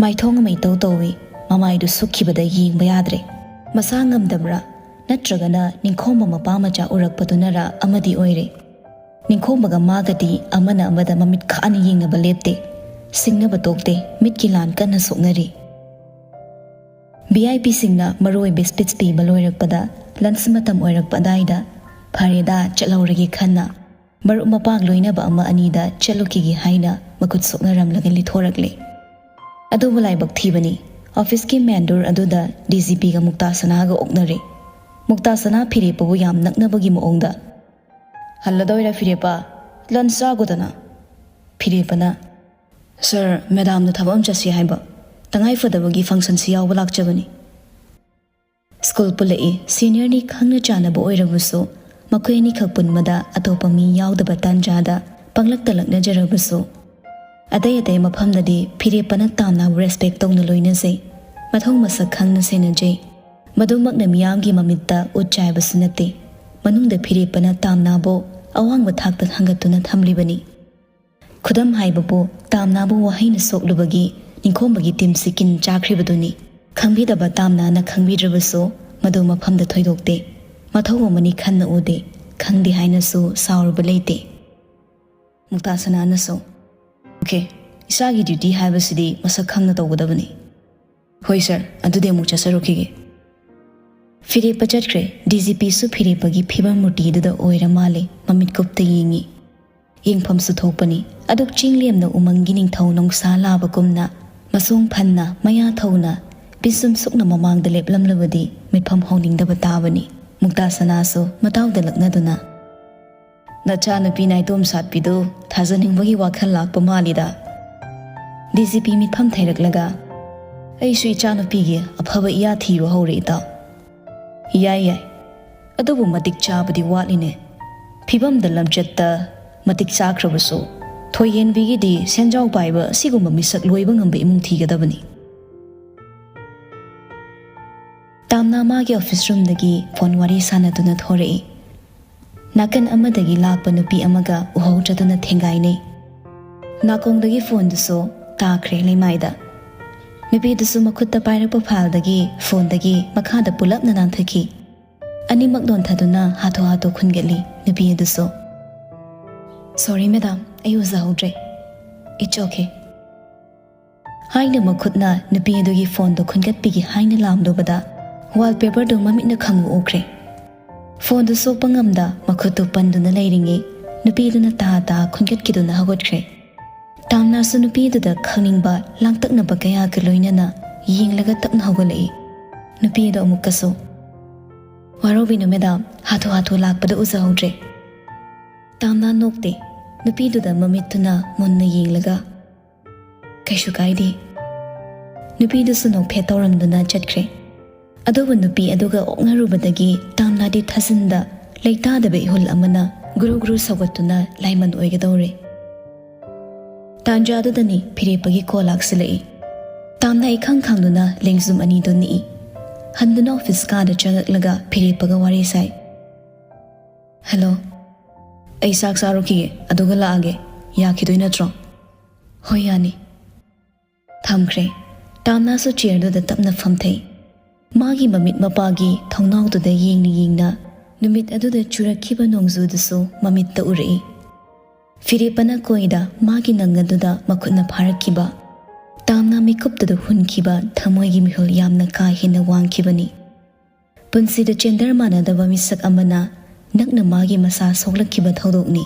ꯃꯥꯏꯊꯣꯡ ꯑꯃ ꯏꯇꯧ ꯇꯧꯏ, ꯃꯃꯥꯏꯗꯨ ꯁꯨꯛꯈꯤꯕꯗ ꯌꯦꯡꯕ ꯌꯥꯗ꯭ꯔꯦ꯫ ꯃꯁꯥ ꯉꯝꯗꯕ꯭ꯔꯥ, ꯅꯠꯇ꯭ꯔꯒꯅ ꯅꯤꯡꯈꯣꯝꯕ ꯃꯄꯥ ꯃꯆꯥ ꯎꯔꯛꯄꯗꯨꯅꯔ ꯑꯃꯗꯤ ꯑꯣꯏꯔꯦ꯫ ꯅꯤꯡꯈꯣꯝꯕꯒ ꯃꯥꯒꯗꯤ ꯑꯃꯅ ꯑꯃꯗ ꯃꯃꯤꯠ ꯈꯥꯅ ꯌꯦꯡꯅꯕ ꯂꯦꯞꯇꯦ꯫ ꯁꯤꯡꯅꯕ ꯇꯣꯛꯇꯦ, ꯃꯤꯠꯀꯤ ꯂꯥꯟ ꯀꯟꯅ ꯁꯣꯛꯅꯔꯤ꯫ ꯚꯤ ꯑꯥꯏ ꯄꯤꯁꯤꯡꯅ ꯃꯔꯨꯑꯣꯏꯕ ꯁ꯭ꯄꯤꯆ ꯄꯤꯕ ꯂꯣꯏꯔꯛꯄꯗ, ꯂꯟꯆ ꯃꯇꯝ ꯑꯣꯏꯔꯛꯄ ꯑꯗꯥꯏꯗ, "ꯐꯔꯦꯗ, ꯆꯠꯍꯧꯔꯒꯦ" ꯈꯟꯅ ꯃꯔꯨꯞ ꯃꯄꯥꯡ ꯂꯣꯏꯅꯕ ꯑꯃ ꯑꯅꯤꯗ ꯆꯠꯂꯨꯈꯤꯒꯦ ꯍꯥꯏꯅ ꯃꯈꯨꯠ ꯁꯣꯛꯅꯔꯝꯂꯒ ꯂꯤꯊꯣꯔꯛꯂꯦ꯫ ꯑꯗꯨꯕꯨ ꯂꯥꯏꯕꯛ ꯊꯤꯕꯅꯤ, ꯑꯣꯐꯤꯁꯀꯤ ꯃꯦꯟ ꯗꯣꯔ ꯑꯗꯨꯗ ꯗꯤ ꯖꯤ ꯄꯤꯒ ꯃꯨꯛꯇꯥ ꯁꯅꯥꯒ ꯑꯣꯛꯅꯔꯦ꯫ ꯃꯨꯛꯇꯥ ꯁꯅꯥ ꯐꯤꯔꯦꯞꯄꯕꯨ ꯌꯥꯝ ꯅꯛꯅꯕꯒꯤ ꯃꯑꯣꯡꯗ, "ꯍꯜꯂꯗꯣꯏꯔ ꯐꯤꯔꯦꯞꯄ? ꯂꯟꯆ ꯆꯥꯒꯣꯗꯅ꯫" ꯐꯤꯔꯦꯞꯄꯅ, "ꯁꯥꯔ, ꯃꯦꯗꯥꯝꯅ ꯊꯕꯛ ꯑꯃ ꯆꯠꯁꯤ ꯍꯥꯏꯕ, ꯇꯉꯥꯏ ꯐꯗꯕꯒꯤ ꯐꯪꯁꯟꯁꯤ ꯌꯥꯎꯕ ꯂꯥꯛꯆꯕꯅꯤ꯫" ꯁ꯭ꯀꯨꯜ ꯄꯨꯜꯂꯛꯏ, ꯁꯤꯅꯤꯌꯔꯅꯤ ꯈꯪꯅ ꯆꯥꯟꯅꯕ ꯑꯣꯏꯔꯕꯁꯨ, ꯃꯈꯣꯏ ꯑꯅꯤꯈꯛ ꯄꯨꯟꯕꯗ ꯑꯇꯣꯞꯄ ꯃꯤ ꯌꯥꯎꯗꯕ ꯇꯥꯟꯖꯥꯗ ꯄꯪꯂꯛꯇ ꯂꯛꯅꯖꯔꯕꯁꯨ, ꯑꯇꯩ ꯑꯇꯩ ꯃꯐꯝꯗꯗꯤ ꯐꯤꯔꯦꯞꯄꯅ ꯇꯥꯝꯅꯕꯨ ꯔꯦꯁꯄꯦꯛ ꯇꯧꯅ ꯂꯣꯏꯅꯖꯩ꯫ ꯃꯊꯧ ꯃꯁꯛ ꯈꯪꯅ ꯁꯦꯟꯅꯖꯩ꯫ ꯃꯗꯨꯃꯛꯅ ꯃꯤꯌꯥꯝꯒꯤ ꯃꯃꯤꯠꯇ ꯎꯠ ꯆꯥꯏꯕꯁꯨ ꯅꯠꯇꯦ꯫ ꯃꯅꯨꯡꯗ ꯐꯤꯔꯦꯞꯄꯅ ꯇꯥꯝꯅꯕꯨ ꯑꯋꯥꯡꯕ ꯊꯥꯛꯇ ꯊꯥꯡꯒꯠꯇꯨꯅ ꯊꯝꯂꯤꯕꯅꯤ꯫ ꯈꯨꯗꯝ ꯍꯥꯏꯕꯕꯨ, ꯇꯥꯝꯅꯥꯕꯨ ꯋꯥꯍꯩꯅ ꯁꯣꯛꯂꯨꯕꯒꯤ ꯅꯤꯡꯈꯣꯝꯕꯒꯤ ꯇꯤꯝꯁꯤ ꯀꯤꯟ ꯆꯥꯈ꯭ꯔꯤꯕꯗꯨꯅꯤ꯫ ꯈꯪꯕꯤꯗꯕ ꯇꯥꯝꯅꯥꯅ ꯈꯪꯕꯤꯗ꯭ꯔꯕꯁꯨ, ꯃꯗꯨ ꯃꯐꯝꯗ ꯊꯣꯏꯗꯣꯛꯇꯦ꯫ ꯃꯊꯧ ꯑꯃꯅꯤ ꯈꯟꯅ ꯎꯗꯦ꯫ ꯈꯪꯗꯦ ꯍꯥꯏꯅꯁꯨ ꯁꯥꯎꯔꯨꯕ ꯂꯩꯇꯦ꯫ ꯃꯨꯛꯇꯥ ꯁꯅꯥꯅꯁꯨ, "ꯑꯣꯀꯦ, ꯏꯆꯥꯒꯤ ꯗ꯭ꯌꯨꯇꯤ ꯍꯥꯏꯕꯁꯤꯗꯤ ꯃꯁꯛ ꯈꯪꯅ ꯇꯧꯒꯗꯕꯅꯤ꯫" "ꯍꯣꯏ ꯁꯥꯔ, ꯑꯗꯨꯗꯤ ꯑꯃꯨꯛ ꯆꯠꯆꯔꯨꯈꯤꯒꯦ꯫" ꯐꯤꯔꯦꯞꯄ ꯆꯠꯈ꯭ꯔꯦ꯫ ꯗꯤ ꯖꯤ ꯄꯤꯁꯨ ꯐꯤꯔꯦꯞꯄꯒꯤ ꯐꯤꯕꯝ ꯃꯨꯔꯇꯤꯗꯨꯗ ꯑꯣꯏꯔ ꯃꯥꯜꯂꯦ꯫ ꯃꯃꯤꯠ ꯀꯨꯞꯇ ꯌꯦꯡꯉꯤ꯫ ꯌꯦꯡꯐꯝꯁꯨ ꯊꯣꯛꯄꯅꯤ꯫ ꯑꯗꯨꯛ ꯆꯤꯡ ꯂꯦꯝꯅ ꯎꯃꯪꯒꯤ ꯅꯤꯡꯊꯧ ꯅꯣꯡꯁꯥ ꯂꯥꯕꯒꯨꯝꯅ ꯃꯁꯣꯡ ꯐꯟꯅ, ꯃꯌꯥ ꯊꯧꯅ, ꯄꯤꯁꯨꯝ ꯁꯨꯛꯅ ꯃꯃꯥꯡꯗ ꯂꯦꯞꯂꯝꯂꯕꯗꯤ ꯃꯤꯠꯐꯝ ꯍꯣꯡꯅꯤꯡꯗꯕ ꯇꯥꯕꯅꯤ꯫ ꯃꯨꯛꯇꯥ ꯁꯅꯥꯁꯨ ꯃꯇꯥꯎꯗ ꯂꯛꯅꯗꯨꯅ, "ꯅꯆꯥꯅꯨꯄꯤ ꯅꯥꯏꯇꯣꯝ ꯁꯥꯠꯄꯤꯗꯨ ꯊꯥꯖꯅꯤꯡꯕꯒꯤ ꯋꯥꯈꯜ ꯂꯥꯛꯄ ꯃꯥꯜꯂꯤꯗ꯫" ꯗꯤ ꯖꯤ ꯄꯤ ꯃꯤꯠꯐꯝ ꯊꯩꯔꯛꯂꯒ, "ꯑꯩꯁꯨ ꯏꯆꯥꯅꯨꯄꯤꯒꯤ ꯑꯐꯕ ꯏꯌꯥ ꯊꯤꯕ ꯍꯧꯔꯦ, ꯏꯇꯥꯎ꯫" "ꯌꯥꯏ, ꯌꯥꯏ꯫ ꯑꯗꯨꯕꯨ ꯃꯇꯤꯛ ꯆꯥꯕꯗꯤ ꯋꯥꯠꯂꯤꯅꯦ꯫ ꯐꯤꯕꯝꯗ ꯂꯝꯆꯠꯇ ꯃꯇꯤꯛ ꯆꯥꯈ꯭ꯔꯕꯁꯨ, ꯊꯣꯏꯍꯦꯟꯕꯤꯒꯤꯗꯤ ꯁꯦꯟꯖꯥꯎ ꯄꯥꯏꯕ ꯑꯁꯤꯒꯨꯝꯕ ꯃꯤꯁꯛ ꯂꯣꯏꯕ ꯉꯝꯕ ꯏꯃꯨꯡ ꯊꯤꯒꯗꯕꯅꯤ꯫" ꯇꯥꯝꯅ ꯃꯥꯒꯤ ꯑꯣꯐꯤꯁ ꯔꯨꯝꯗꯒꯤ ꯐꯣꯟ ꯋꯥꯔꯤ ꯁꯥꯟꯅꯗꯨꯅ ꯊꯣꯔꯛꯏ꯫ ꯅꯥꯀꯟ ꯑꯃꯗꯒꯤ ꯂꯥꯛꯄ ꯅꯨꯄꯤ ꯑꯃꯒ ꯎꯍꯧꯗ꯭ꯔꯗꯨꯅ ꯊꯦꯡꯒꯥꯏꯅꯩ꯫ ꯅꯥꯀꯣꯡꯗꯒꯤ ꯐꯣꯟꯗꯨꯁꯨ ꯇꯥꯈ꯭ꯔꯦ ꯂꯩꯃꯥꯏꯗ꯫ ꯅꯨꯄꯤꯗꯨꯁꯨ ꯃꯈꯨꯠꯇ ꯄꯥꯏꯔꯛꯄ ꯐꯥꯏꯜꯗꯒꯤ, ꯐꯣꯟꯗꯒꯤ ꯃꯈꯥꯗ ꯄꯨꯂꯞꯅ ꯅꯥꯟꯊꯈꯤ꯫ ꯑꯅꯤꯃꯛ ꯅꯣꯟꯊꯗꯨꯅ ꯍꯥꯊꯨ ꯍꯥꯊꯨ ꯈꯨꯟꯒꯠꯂꯤ ꯅꯨꯄꯤ ꯑꯗꯨꯁꯨ꯫ "ꯁꯣꯔꯤ ꯃꯦꯗꯥꯝ, ꯑꯩ ꯎꯖꯍꯧꯗ꯭ꯔꯦ꯫" "It's okay." ꯍꯥꯏꯅ ꯃꯈꯨꯠꯅ ꯅꯨꯄꯤ ꯑꯗꯨꯒꯤ ꯐꯣꯟꯗꯨ ꯈꯨꯟꯒꯠꯄꯤꯒꯦ ꯍꯥꯏꯅ ꯂꯥꯝꯂꯨꯕꯗ, ꯋꯥꯜꯄꯦꯄꯔꯗꯨ ꯃꯃꯤꯠꯅ ꯈꯪꯎ ꯎꯈ꯭ꯔꯦ꯫ ꯐꯣꯟꯗꯨ ꯁꯣꯛꯄ ꯉꯝꯗ ꯃꯈꯨꯠꯇꯨ ꯄꯟꯗꯨꯅ ꯂꯩꯔꯤꯉꯩ, ꯅꯨꯄꯤꯗꯨꯅ ꯇꯥ ꯇꯥ ꯈꯨꯟꯒꯠꯈꯤꯗꯨꯅ ꯍꯧꯒꯠꯈ꯭ꯔꯦ꯫ ꯇꯥꯝꯅꯥꯁꯨ ꯅꯨꯄꯤꯗꯨꯗ ꯈꯪꯅꯤꯡꯕ, ꯂꯥꯡꯇꯛꯅꯕ ꯀꯌꯥꯒ ꯂꯣꯏꯅꯅ ꯌꯦꯡꯂꯒ ꯇꯞꯅ ꯍꯧꯒꯠꯂꯛꯏ꯫ ꯅꯨꯄꯤ ꯑꯗꯨ ꯑꯃꯨꯛꯀꯁꯨ, "ꯋꯥꯔꯧꯕꯤꯅꯨ ꯃꯦꯗꯥꯝ, ꯍꯥꯊꯨ ꯍꯥꯊꯨ ꯂꯥꯛꯄꯗ ꯎꯖꯍꯧꯗ꯭ꯔꯦ꯫" ꯇꯥꯝꯅꯥ ꯅꯣꯛꯇꯦ꯫ ꯅꯨꯄꯤꯗꯨꯗ ꯃꯃꯤꯠꯇꯨꯅ ꯃꯨꯟꯅ ꯌꯦꯡꯂꯒ, "ꯀꯩꯁꯨ ꯀꯥꯏꯗꯦ꯫" ꯅꯨꯄꯤꯗꯨꯁꯨ ꯅꯣꯛꯐꯦꯠ ꯇꯧꯔꯝꯗꯨꯅ ꯆꯠꯈ꯭ꯔꯦ꯫ ꯑꯗꯨꯕꯨ ꯅꯨꯄꯤ ꯑꯗꯨꯒ ꯑꯣꯛꯅꯔꯨꯕꯗꯒꯤ ꯇꯥꯝꯅꯥꯗꯤ ꯊꯥꯖꯤꯟꯗ ꯂꯩꯇꯥꯗꯕ ꯏꯍꯨꯜ ꯑꯃꯅ ꯒꯨꯔꯨ ꯒꯨꯔꯨ ꯁꯧꯒꯠꯇꯨꯅ ꯂꯥꯏꯃꯟ ꯑꯣꯏꯒꯗꯧꯔꯦ꯫ ꯇꯥꯟꯖꯥꯗꯨꯗꯅꯤ ꯐꯤꯔꯦꯞꯄꯒꯤ ꯀꯣꯜ ꯂꯥꯛꯁꯤꯜꯂꯛꯏ꯫ ꯇꯥꯝꯅꯥ ꯏꯈꯪ ꯈꯪꯗꯨꯅ ꯂꯦꯡꯖꯨꯝ ꯑꯅꯤꯗꯨ ꯅꯤꯛꯏ꯫ ꯍꯟꯗꯨꯅ ꯑꯣꯐꯤꯁ ꯀꯥꯗ ꯆꯪꯂꯛꯂꯒ ꯐꯤꯔꯦꯞꯄꯒ ꯋꯥꯔꯤ ꯁꯥꯏ꯫ "ꯍꯜꯂꯣ, ꯑꯩ ꯆꯥꯛ ꯆꯥꯔꯨꯈꯤꯒꯦ, ꯑꯗꯨꯒ ꯂꯥꯛꯑꯒꯦ꯫ ꯌꯥꯈꯤꯗꯣꯏ ꯅꯠꯇ꯭ꯔꯣ? ꯍꯣꯏ, ꯌꯥꯅꯤ꯫ ꯊꯝꯈ꯭ꯔꯦ꯫ ꯇꯥꯝꯅꯥꯁꯨ ꯆꯤꯌꯔꯗꯨꯗ ꯇꯞꯅ ꯐꯝꯊꯩ꯫ ꯃꯥꯒꯤ ꯃꯃꯤꯠ ꯃꯄꯥꯒꯤ ꯊꯣꯡꯅꯥꯎꯗꯨꯗ ꯌꯦꯡꯅ ꯌꯦꯡꯅ ꯅꯨꯃꯤꯠ ꯑꯗꯨꯗ ꯆꯨꯔꯛꯈꯤꯕ ꯅꯣꯡꯖꯨꯗꯨꯁꯨ ꯃꯃꯤꯠꯇ ꯎꯔꯛꯏ꯫ ꯐꯤꯔꯦꯞꯄꯅ ꯀꯣꯏꯗ ꯃꯥꯒꯤ ꯅꯪ ꯑꯗꯨꯗ ꯃꯈꯨꯠꯅ ꯐꯥꯔꯛꯈꯤꯕ, ꯇꯥꯝꯅꯥ ꯃꯤꯀꯨꯞꯇꯨꯗ ꯍꯨꯟꯈꯤꯕ ꯊꯃꯣꯏꯒꯤ ꯃꯤꯍꯨꯜ ꯌꯥꯝꯅ ꯀꯥ ꯍꯦꯟꯅ ꯋꯥꯡꯈꯤꯕꯅꯤ꯫ ꯄꯨꯟꯁꯤꯗ ꯆꯦꯟꯗꯔ ꯃꯥꯟꯅꯗꯕ ꯃꯤꯁꯛ ꯑꯃꯅ ꯅꯛꯅ ꯃꯥꯒꯤ ꯃꯁꯥ ꯁꯣꯛꯂꯛꯈꯤꯕ ꯊꯧꯗꯣꯛꯅꯤ꯫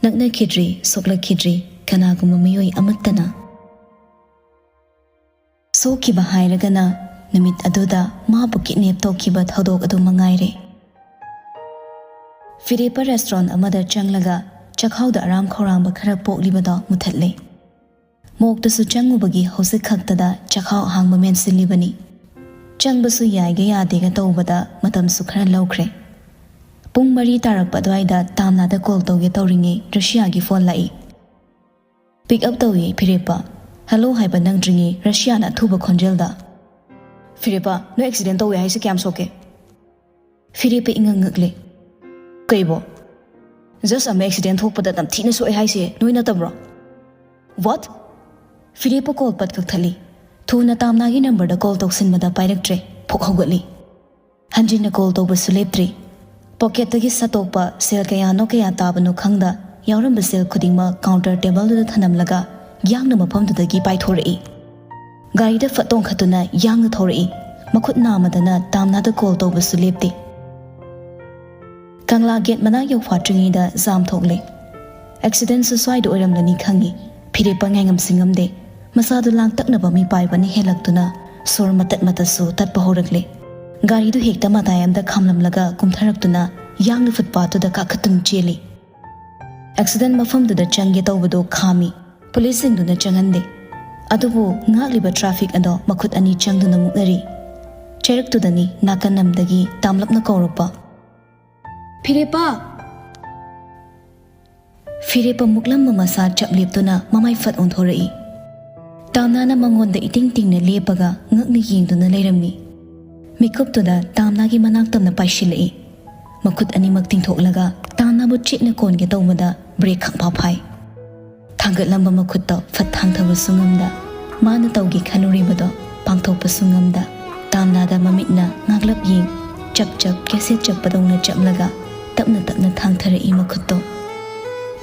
ꯅꯛꯅꯈꯤꯗ꯭ꯔꯤ, ꯁꯣꯛꯂꯛꯈꯤꯗ꯭ꯔꯤ ꯀꯅꯥꯒꯨꯝꯕ ꯃꯤꯑꯣꯏ ꯑꯃꯠꯇꯅ꯫ ꯁꯣꯛꯈꯤꯕ ꯍꯥꯏꯔꯒꯅ ꯅꯨꯃꯤꯠ ꯑꯗꯨꯗ ꯃꯥꯕꯨ ꯀꯤꯗꯅꯦꯞ ꯇꯧꯈꯤꯕ ꯊꯧꯗꯣꯛ ꯑꯗꯨ ꯃꯉꯥꯏꯔꯦ꯫ ꯐꯤꯔꯦꯞꯄ ꯔꯦꯁꯇꯨꯔꯦꯟ ꯑꯃꯗ ꯆꯪꯂꯒ ꯆꯈꯥꯎꯗ ꯑꯔꯥꯝ ꯈꯧꯔꯥꯡꯕ ꯈꯔ ꯄꯣꯛꯂꯤꯕꯗꯣ ꯃꯨꯊꯠꯂꯦ꯫ ꯃꯣꯛꯇꯁꯨ ꯆꯪꯉꯨꯕꯒꯤ ꯍꯧꯖꯤꯛ ꯈꯛꯇꯗ ꯆꯈꯥꯎ ꯑꯍꯥꯡꯕ ꯃꯦꯟꯁꯤꯜꯂꯤꯕꯅꯤ꯫ ꯆꯪꯕꯁꯨ ꯌꯥꯏꯒ ꯌꯥꯗꯦꯒ ꯇꯧꯕꯗ ꯃꯇꯝꯁꯨ ꯈꯔ ꯂꯧꯈ꯭ꯔꯦ꯫ ꯄꯨꯡ ꯃꯔꯤ ꯇꯥꯔꯛꯄ ꯑꯗꯨꯋꯥꯏꯗ ꯇꯥꯝꯅꯥꯗ ꯀꯣꯜ ꯇꯧꯒꯦ ꯇꯧꯔꯤꯉꯩ ꯔꯁꯤꯌꯥꯒꯤ ꯐꯣꯟ ꯂꯥꯛꯏ꯫ ꯄꯤꯛ ꯑꯞ ꯇꯧꯏ ꯐꯤꯔꯦꯞꯄ꯫ ꯍꯜꯂꯣ ꯍꯥꯏꯕ ꯅꯪꯗ꯭ꯔꯤꯉꯩ ꯔꯁꯤꯌꯥꯅ ꯑꯊꯨꯕ ꯈꯣꯟꯖꯦꯜꯗ, "ꯐꯤꯔꯦꯞꯄ, ꯅꯣꯏ ꯑꯦꯛꯁꯤꯗꯦꯟ ꯇꯧꯋꯦ ꯍꯥꯏꯁꯦ ꯀꯌꯥꯝ ꯁꯣꯛꯀꯦ?" ꯐꯤꯔꯦꯞꯄ ꯏꯉꯛ ꯉꯛꯂꯦ꯫ "ꯀꯩꯕꯣ? ꯖꯁ ꯑꯃ ꯑꯦꯛꯁꯤꯗꯦꯟ ꯊꯣꯛꯄꯗ ꯅꯝꯊꯤꯅ ꯁꯣꯛꯑꯦ ꯍꯥꯏꯁꯦ ꯅꯣꯏ ꯅꯠꯇꯕ꯭ꯔꯣ?" "ꯋꯥꯠ?" ꯐꯤꯔꯦꯞꯄ ꯀꯣꯜ ꯄꯠ ꯀꯛꯊꯠꯂꯤ꯫ ꯊꯨꯅ ꯇꯥꯝꯅꯥꯒꯤ ꯅꯝꯕꯔꯗ ꯀꯣꯜ ꯇꯧꯁꯤꯟꯕꯗ ꯄꯥꯏꯔꯛꯇ꯭ꯔꯦ꯫ ꯐꯨꯛ ꯍꯧꯒꯠꯂꯤ꯫ ꯍꯟꯖꯤꯟꯅ ꯀꯣꯜ ꯇꯧꯕꯁꯨ ꯂꯦꯞꯇ꯭ꯔꯤ꯫ ꯄꯣꯀꯦꯠꯇꯒꯤ ꯁꯠꯇꯣꯛꯄ ꯁꯦꯜ ꯀꯌꯥꯅꯣ ꯀꯌꯥ ꯇꯥꯕꯅꯣ ꯈꯪꯗ ꯌꯥꯎꯔꯝꯕ ꯁꯦꯜ ꯈꯨꯗꯤꯡꯃꯛ ꯀꯥꯎꯟꯇꯔ ꯇꯦꯕꯜꯗꯨꯗ ꯊꯅꯝꯂꯒ ꯌꯥꯡꯅ ꯃꯐꯝꯗꯨꯗꯒꯤ ꯄꯥꯏꯊꯣꯔꯛꯏ꯫ ꯒꯥꯔꯤꯗ ꯐꯠ ꯇꯣꯡꯈꯠꯇꯨꯅ ꯌꯥꯡꯅ ꯊꯧꯔꯛꯏ꯫ ꯃꯈꯨꯠ ꯅꯥꯃꯗꯅ ꯇꯥꯝꯅꯥꯗ ꯀꯣꯜ ꯇꯧꯕꯁꯨ ꯂꯦꯞꯇꯦ꯫ ꯀꯪꯂꯥ ꯒꯦꯠ ꯃꯅꯥꯛ ꯌꯧꯐꯥꯠꯇ꯭ꯔꯤꯉꯩꯗ ꯖꯥꯝ ꯊꯣꯛꯂꯦ꯫ ꯑꯦꯛꯁꯤꯗꯦꯟꯁꯨ ꯁ꯭ꯋꯥꯏꯗ ꯑꯣꯏꯔꯝꯂꯅꯤ ꯈꯪꯉꯤ꯫ ꯐꯤꯔꯦꯞꯄ ꯉꯥꯏꯉꯝꯁꯤꯡꯉꯝꯗꯦ꯫ ꯃꯁꯥꯗꯨ ꯂꯥꯡꯇꯛꯅꯕ ꯃꯤꯄꯥꯏꯕꯅ ꯍꯦꯜꯂꯛꯇꯨꯅ ꯁꯣꯔ ꯃꯇꯠ ꯃꯇꯠꯁꯨ ꯇꯠꯄ ꯍꯧꯔꯛꯂꯦ꯫ ꯒꯥꯔꯤꯗꯨ ꯍꯦꯛꯇ ꯃꯇꯥꯏ ꯑꯃꯗ ꯈꯥꯝꯂꯝꯂꯒ ꯀꯨꯝꯊꯔꯛꯇꯨꯅ ꯌꯥꯡꯅ ꯐꯨꯠꯄꯥꯠꯇꯨꯗ ꯀꯥꯈꯠꯇꯨꯅ ꯆꯦꯜꯂꯤ꯫ ꯑꯦꯛꯁꯤꯗꯦꯟ ꯃꯐꯝꯗꯨꯗ ꯆꯪꯒꯦ ꯇꯧꯕꯗꯨ ꯈꯥꯝꯃꯤ꯫ ꯄꯨꯂꯤꯁꯁꯤꯡꯗꯨꯅ ꯆꯪꯍꯟꯗꯦ꯫ ꯑꯗꯨꯕꯨ ꯉꯥꯛꯂꯤꯕ ꯇ꯭ꯔꯥꯐꯤꯛ ꯑꯗꯣ ꯃꯈꯨꯠ ꯑꯅꯤ ꯆꯪꯗꯨꯅ ꯃꯨꯛꯅꯔꯤ꯫ ꯆꯩꯔꯛꯇꯨꯗꯅꯤ ꯅꯥꯀꯟ ꯑꯃꯗꯒꯤ ꯇꯥꯝꯂꯞꯅ ꯀꯧꯔꯛꯄ, "ꯐꯤꯔꯦꯞꯄ!" ꯐꯤꯔꯦꯞꯄ ꯃꯨꯛꯂꯝꯕ ꯃꯁꯥ ꯆꯞ ꯂꯦꯞꯇꯨꯅ ꯃꯃꯥꯏ ꯐꯠ ꯑꯣꯟꯊꯣꯔꯛꯏ꯫ ꯇꯥꯝꯅꯥꯅ ꯃꯉꯣꯟꯗ ꯏꯇꯤꯡ ꯇꯤꯡꯅ ꯂꯦꯞꯄꯒ ꯉꯛꯅ ꯌꯦꯡꯗꯨꯅ ꯂꯩꯔꯝꯃꯤ꯫ ꯃꯤꯀꯨꯞꯇꯨꯗ ꯇꯥꯝꯅꯥꯒꯤ ꯃꯅꯥꯛ ꯇꯝꯅ ꯄꯥꯏꯁꯤꯜꯂꯛꯏ꯫ ꯃꯈꯨꯠ ꯑꯅꯤꯃꯛ ꯇꯤꯡꯊꯣꯛꯂꯒ ꯇꯥꯝꯅꯥꯕꯨ ꯆꯦꯠꯅ ꯀꯣꯟꯒꯦ ꯇꯧꯕꯗ ꯕ꯭ꯔꯦꯛ ꯈꯪꯐꯥ ꯐꯥꯏ꯫ ꯊꯥꯡꯒꯠꯂꯝꯕ ꯃꯈꯨꯠꯇꯣ ꯐꯠ ꯊꯥꯡꯊꯕꯁꯨ ꯉꯝꯗ, ꯃꯥꯅ ꯇꯧꯒꯦ ꯈꯜꯂꯨꯔꯤꯕꯗꯣ ꯄꯥꯡꯊꯣꯛꯄꯁꯨ ꯉꯝꯗ, ꯇꯥꯝꯅꯥꯗ ꯃꯃꯤꯠꯅ ꯉꯥꯛꯂꯞ ꯌꯦꯡ, ꯆꯞ ꯆꯞ ꯀꯦꯁꯦꯠ ꯆꯞꯄꯗꯧꯅ ꯆꯞꯂꯒ ꯇꯞꯅ ꯇꯞꯅ ꯊꯥꯡꯊꯔꯛꯏ ꯃꯈꯨꯠꯇꯣ꯫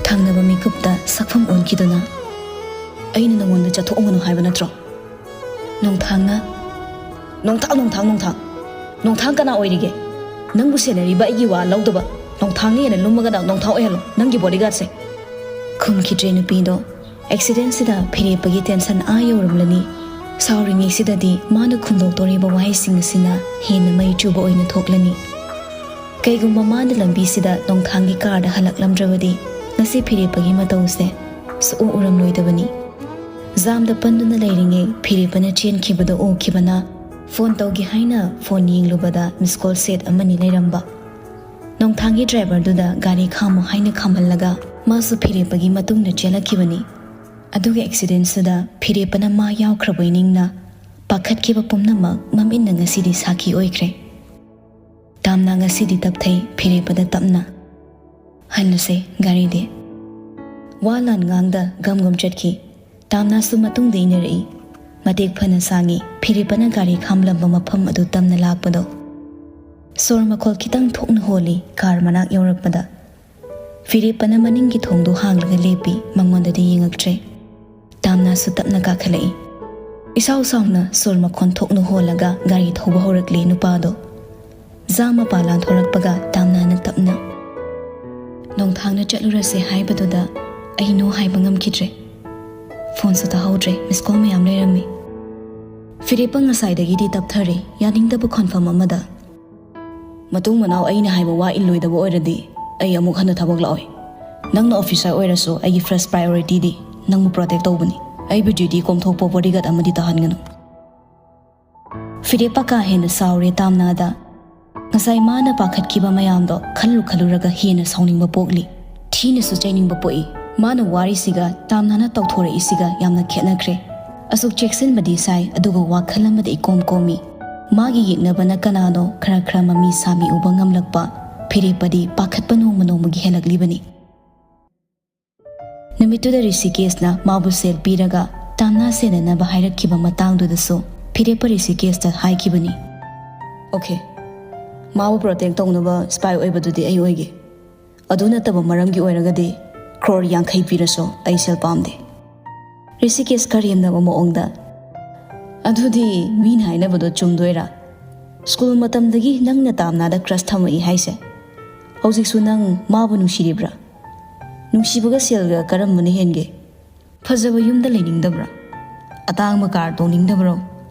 ꯊꯪꯅꯕ ꯃꯤꯀꯨꯞꯇ ꯁꯛꯐꯝ ꯑꯣꯟꯈꯤꯗꯨꯅ, "ꯑꯩꯅ ꯅꯉꯣꯟꯗ ꯆꯠꯊꯣꯛꯎꯒꯅꯨ ꯍꯥꯏꯕ ꯅꯠꯇ꯭ꯔꯣ?" ꯅꯣꯡꯊꯥꯡꯅ, "ꯅꯣꯡꯊꯥꯡ, ꯅꯣꯡꯊꯥꯡ, ꯅꯣꯡꯊꯥꯡ, ꯅꯣꯡꯊꯥꯡ ꯀꯅꯥ ꯑꯣꯏꯔꯤꯒꯦ? ꯅꯪꯕꯨ ꯁꯦꯟꯅꯔꯤꯕ ꯑꯩꯒꯤ ꯋꯥ ꯂꯧꯗꯕ ꯅꯣꯡꯊꯥꯡꯅ ꯍꯦꯟꯅ ꯂꯨꯝꯃꯒꯅ ꯅꯣꯡꯊꯥꯡ ꯑꯣꯏꯍꯜꯂꯣ, ꯅꯪꯒꯤ bodyguardꯁꯦ꯫" ꯈꯨꯝꯈꯤꯗ꯭ꯔꯦ ꯅꯨꯄꯤꯗꯣ꯫ ꯑꯦꯛꯁꯤꯗꯦꯟꯁꯤꯗ ꯐꯤꯔꯦꯞꯄꯒꯤ ꯇꯦꯟꯁꯟ ꯑꯥ ꯌꯧꯔꯝꯂꯅꯤ꯫ ꯁꯥꯎꯔꯤꯉꯩꯁꯤꯗꯗꯤ ꯃꯥꯅ ꯈꯨꯝꯗꯣꯛꯇꯣꯔꯤꯕ ꯋꯥꯍꯩꯁꯤꯡ ꯑꯁꯤꯅ ꯍꯦꯟꯅ ꯃꯩ ꯆꯨꯕ ꯑꯣꯏꯅ ꯊꯣꯛꯂꯅꯤ꯫ ꯀꯩꯒꯨꯝꯕ ꯃꯥꯅ ꯂꯝꯕꯤꯁꯤꯗ ꯅꯣꯡꯊꯥꯡꯒꯤ ꯀꯥꯔꯗ ꯍꯜꯂꯛꯂꯝꯗ꯭ꯔꯕꯗꯤ ꯉꯁꯤ ꯐꯤꯔꯦꯞꯄꯒꯤ ꯃꯇꯧꯁꯦ ꯁꯨꯛꯎ ꯎꯔꯝꯂꯣꯏꯗꯕꯅꯤ꯫ ꯖꯥꯝꯗ ꯄꯟꯗꯨꯅ ꯂꯩꯔꯤꯉꯩ ꯐꯤꯔꯦꯞꯄꯅ ꯆꯦꯟꯈꯤꯕꯗꯨ ꯎꯈꯤꯕꯅ ꯐꯣꯟ ꯇꯧꯒꯦ ꯍꯥꯏꯅ ꯐꯣꯟ ꯌꯦꯡꯂꯨꯕꯗ ꯃꯤꯁ ꯀꯣꯜ ꯁꯦꯠ ꯑꯃꯅꯤ ꯂꯩꯔꯝꯕ꯫ ꯅꯣꯡꯊꯥꯡꯒꯤ ꯗ꯭ꯔꯥꯏꯚꯔꯗꯨꯗ ꯒꯥꯔꯤ ꯈꯥꯝꯃꯨ ꯍꯥꯏꯅ ꯈꯥꯝꯍꯜꯂꯒ ꯃꯥꯁꯨ ꯐꯤꯔꯦꯞꯄꯒꯤ ꯃꯇꯨꯡꯗ ꯆꯦꯜꯂꯛꯈꯤꯕꯅꯤ꯫ ꯑꯗꯨꯒꯤ ꯑꯦꯛꯁꯤꯗꯦꯟꯁꯤꯗ ꯐꯤꯔꯦꯞꯄꯅ ꯃꯥ ꯌꯥꯎꯈ꯭ꯔꯕꯣꯏ ꯅꯤꯡꯅ ꯄꯥꯈꯠꯈꯤꯕ ꯄꯨꯝꯅꯃꯛ ꯃꯃꯤꯠꯅ ꯉꯁꯤꯗꯤ ꯁꯥꯈꯤ ꯑꯣꯏꯈ꯭ꯔꯦ꯫ ꯇꯥꯝꯅꯥ ꯉꯁꯤꯗꯤ ꯇꯞꯊꯩ ꯐꯤꯔꯦꯞꯄꯗ ꯇꯞꯅ, "ꯍꯜꯂꯁꯦ ꯒꯥꯔꯤꯗꯤ꯫" ꯋꯥ ꯂꯥꯟ ꯉꯥꯡꯗ ꯒꯝ ꯒꯝ ꯆꯠꯈꯤ꯫ ꯇꯥꯝꯅꯥꯁꯨ ꯃꯇꯨꯡꯗ ꯏꯟꯅꯔꯛꯏ꯫ ꯃꯇꯦꯛ ꯐꯅ ꯁꯥꯡꯉꯤ ꯐꯤꯔꯦꯞꯄꯅ ꯒꯥꯔꯤ ꯈꯥꯝꯂꯝꯕ ꯃꯐꯝ ꯑꯗꯨ ꯇꯝꯅ ꯂꯥꯛꯄꯗꯣ꯫ ꯁꯣꯔ ꯃꯈꯣꯜ ꯈꯤꯇꯪ ꯊꯣꯛꯅ ꯍꯣꯜꯂꯤ ꯀꯥꯔ ꯃꯅꯥꯛ ꯌꯧꯔꯛꯄꯗ꯫ ꯐꯤꯔꯦꯞꯄꯅ ꯃꯅꯤꯡꯒꯤ ꯊꯣꯡꯗꯨ ꯍꯥꯡꯂꯒ ꯂꯦꯞꯄꯤ, ꯃꯉꯣꯟꯗꯗꯤ ꯌꯦꯡꯉꯛꯇ꯭ꯔꯦ꯫ ꯇꯥꯝꯅꯥꯁꯨ ꯇꯞꯅ ꯀꯥꯈꯠꯂꯛꯏ꯫ ꯏꯁꯥꯎ ꯁꯥꯎꯅ ꯁꯣꯔ ꯃꯈꯣꯟ ꯊꯣꯛꯅ ꯍꯣꯜꯂꯒ ꯒꯥꯔꯤ ꯊꯧꯕ ꯍꯧꯔꯛꯂꯤ ꯅꯨꯄꯥꯗꯣ꯫ ꯖꯥꯝ ꯃꯄꯥ ꯂꯥꯟꯊꯣꯔꯛꯄꯒ ꯇꯥꯝꯅꯥꯅ ꯇꯞꯅ, "ꯅꯣꯡꯊꯥꯡꯅ ꯆꯠꯂꯨꯔꯁꯦ ꯍꯥꯏꯕꯗꯨꯗ ꯑꯩ no ꯍꯥꯏꯕ ꯉꯝꯈꯤꯗ꯭ꯔꯦ꯫ ꯐꯣꯟꯁꯨ ꯇꯥꯍꯧꯗ꯭ꯔꯦ, ꯃꯤꯁ ꯀꯣꯜ ꯃꯌꯥꯝ ꯂꯩꯔꯝꯃꯤ꯫" ꯐꯤꯔꯦꯞꯄ ꯉꯁꯥꯏꯗꯒꯤꯗꯤ ꯇꯞꯊꯔꯦ, ꯌꯥꯅꯤꯡꯗꯕ ꯈꯣꯟꯐꯝ ꯑꯃꯗ꯫ "ꯃꯇꯨꯡ ꯃꯅꯥꯎ ꯑꯩꯅ ꯍꯥꯏꯕ ꯋꯥ ꯏꯜꯂꯣꯏꯗꯕ ꯑꯣꯏꯔꯗꯤ ꯑꯩ ꯑꯃꯨꯛ ꯍꯟꯅ ꯊꯕꯛ ꯂꯥꯛꯑꯣꯏ꯫ ꯅꯪꯅ ꯑꯣꯐꯤꯁꯔ ꯑꯣꯏꯔꯁꯨ ꯑꯩꯒꯤ ꯐꯥꯔꯁ ꯄ꯭ꯔꯥꯏꯌꯣꯔꯤꯇꯤꯗꯤ ꯅꯪꯕꯨ ꯄ꯭ꯔꯣꯇꯦꯛ ꯇꯧꯕꯅꯤ꯫ ꯑꯩꯕꯨ ꯗ꯭ꯌꯨꯇꯤ ꯀꯣꯝꯊꯣꯛꯄ ꯕꯣꯗꯤꯒꯥꯔꯗ ꯑꯃꯗꯤ ꯇꯥꯍꯟꯒꯅꯨ꯫" ꯐꯤꯔꯦꯞꯄ ꯀꯥ ꯍꯦꯟꯅ ꯁꯥꯎꯔꯦ ꯇꯥꯝꯅꯥꯗ꯫ ꯉꯁꯥꯏ ꯃꯥꯅ ꯄꯥꯈꯠꯈꯤꯕ ꯃꯌꯥꯝꯗꯣ ꯈꯜꯂꯨ ꯈꯜꯂꯨꯔꯒ ꯍꯦꯟꯅ ꯁꯥꯎꯅꯤꯡꯕ ꯄꯣꯛꯂꯤ꯫ ꯊꯤꯅꯁꯨ ꯆꯩꯅꯤꯡꯕ ꯄꯣꯛꯏ꯫ ꯃꯥꯅ ꯋꯥꯔꯤꯁꯤꯒ ꯇꯥꯝꯅꯥꯅ ꯇꯧꯊꯣꯔꯛꯏꯁꯤꯒ ꯌꯥꯝꯅ ꯈꯦꯠꯅꯈ꯭ꯔꯦ꯫ ꯑꯁꯨꯛ ꯆꯦꯛꯁꯤꯟꯕꯗꯤ ꯁꯥꯏ, ꯑꯗꯨꯒ ꯋꯥꯈꯜ ꯑꯃꯗ ꯏꯀꯣꯝ ꯀꯣꯝꯃꯤ꯫ ꯃꯥꯒꯤ ꯌꯦꯛꯅꯕꯅ ꯀꯅꯥꯅꯣ ꯈꯔ ꯈꯔ ꯃꯃꯤ ꯁꯥꯃꯤ ꯎꯕ ꯉꯝꯂꯛꯄ ꯐꯤꯔꯦꯞꯄꯗꯤ ꯄꯥꯈꯠꯄ ꯅꯣꯡꯃ ꯅꯣꯡꯃꯒꯤ ꯍꯦꯜꯂꯛꯂꯤꯕꯅꯤ꯫ ꯅꯨꯃꯤꯠꯇꯨꯗ ꯔꯤꯁꯤꯀꯦꯁꯅ ꯃꯥꯕꯨ ꯁꯦꯜ ꯄꯤꯔꯒ ꯇꯥꯝꯅꯥ ꯁꯦꯟꯅꯅꯕ ꯍꯥꯏꯔꯛꯈꯤꯕ ꯃꯇꯥꯡꯗꯨꯗꯁꯨ ꯐꯤꯔꯦꯞꯄ ꯔꯤꯁꯤꯀꯦꯁꯇ ꯍꯥꯏꯈꯤꯕꯅꯤ꯫ ꯑꯣꯀꯦ, ꯃꯥꯕꯨ ꯄ꯭ꯔꯣꯇꯦꯛ ꯇꯧꯅꯕ ꯁ꯭ꯄꯥꯏ ꯑꯣꯏꯕꯗꯨꯗꯤ ꯑꯩ ꯑꯣꯏꯒꯦ꯫ ꯑꯗꯨ ꯅꯠꯇꯕ ꯃꯔꯝꯒꯤ ꯑꯣꯏꯔꯒꯗꯤ ꯀ꯭ꯔꯣꯔ ꯌꯥꯡꯈꯩ ꯄꯤꯔꯁꯨ ꯑꯩ ꯁꯦꯜ ꯄꯥꯝꯗꯦ꯫ ꯔꯤꯁꯤꯀꯦꯁ ꯀꯔꯦꯝꯅꯕ ꯃꯑꯣꯡꯗ, "ꯑꯗꯨꯗꯤ ꯃꯤꯅ ꯍꯥꯏꯅꯕꯗꯣ ꯆꯨꯝꯗꯣꯏꯔꯥ? ꯁ꯭ꯀꯨꯜ ꯃꯇꯝꯗꯒꯤ ꯅꯪꯅ ꯇꯥꯝꯅꯥꯗ ꯀ꯭ꯔꯁ ꯊꯝꯃꯛꯏ ꯍꯥꯏꯁꯦ, ꯍꯧꯖꯤꯛꯁꯨ ꯅꯪ ꯃꯥꯕꯨ ꯅꯨꯡꯁꯤꯔꯤꯕ꯭ꯔꯥ? ꯅꯨꯡꯁꯤꯕꯒ ꯁꯦꯜꯒ ꯀꯔꯝꯕꯅ ꯍꯦꯟꯒꯦ? ꯐꯖꯕ ꯌꯨꯝꯗ ꯂꯩꯅꯤꯡꯗꯕ꯭ꯔꯥ? ꯑꯇꯥꯡꯕ ꯀꯥꯔ ꯇꯣꯡꯅꯤꯡꯗꯕ꯭ꯔꯣ?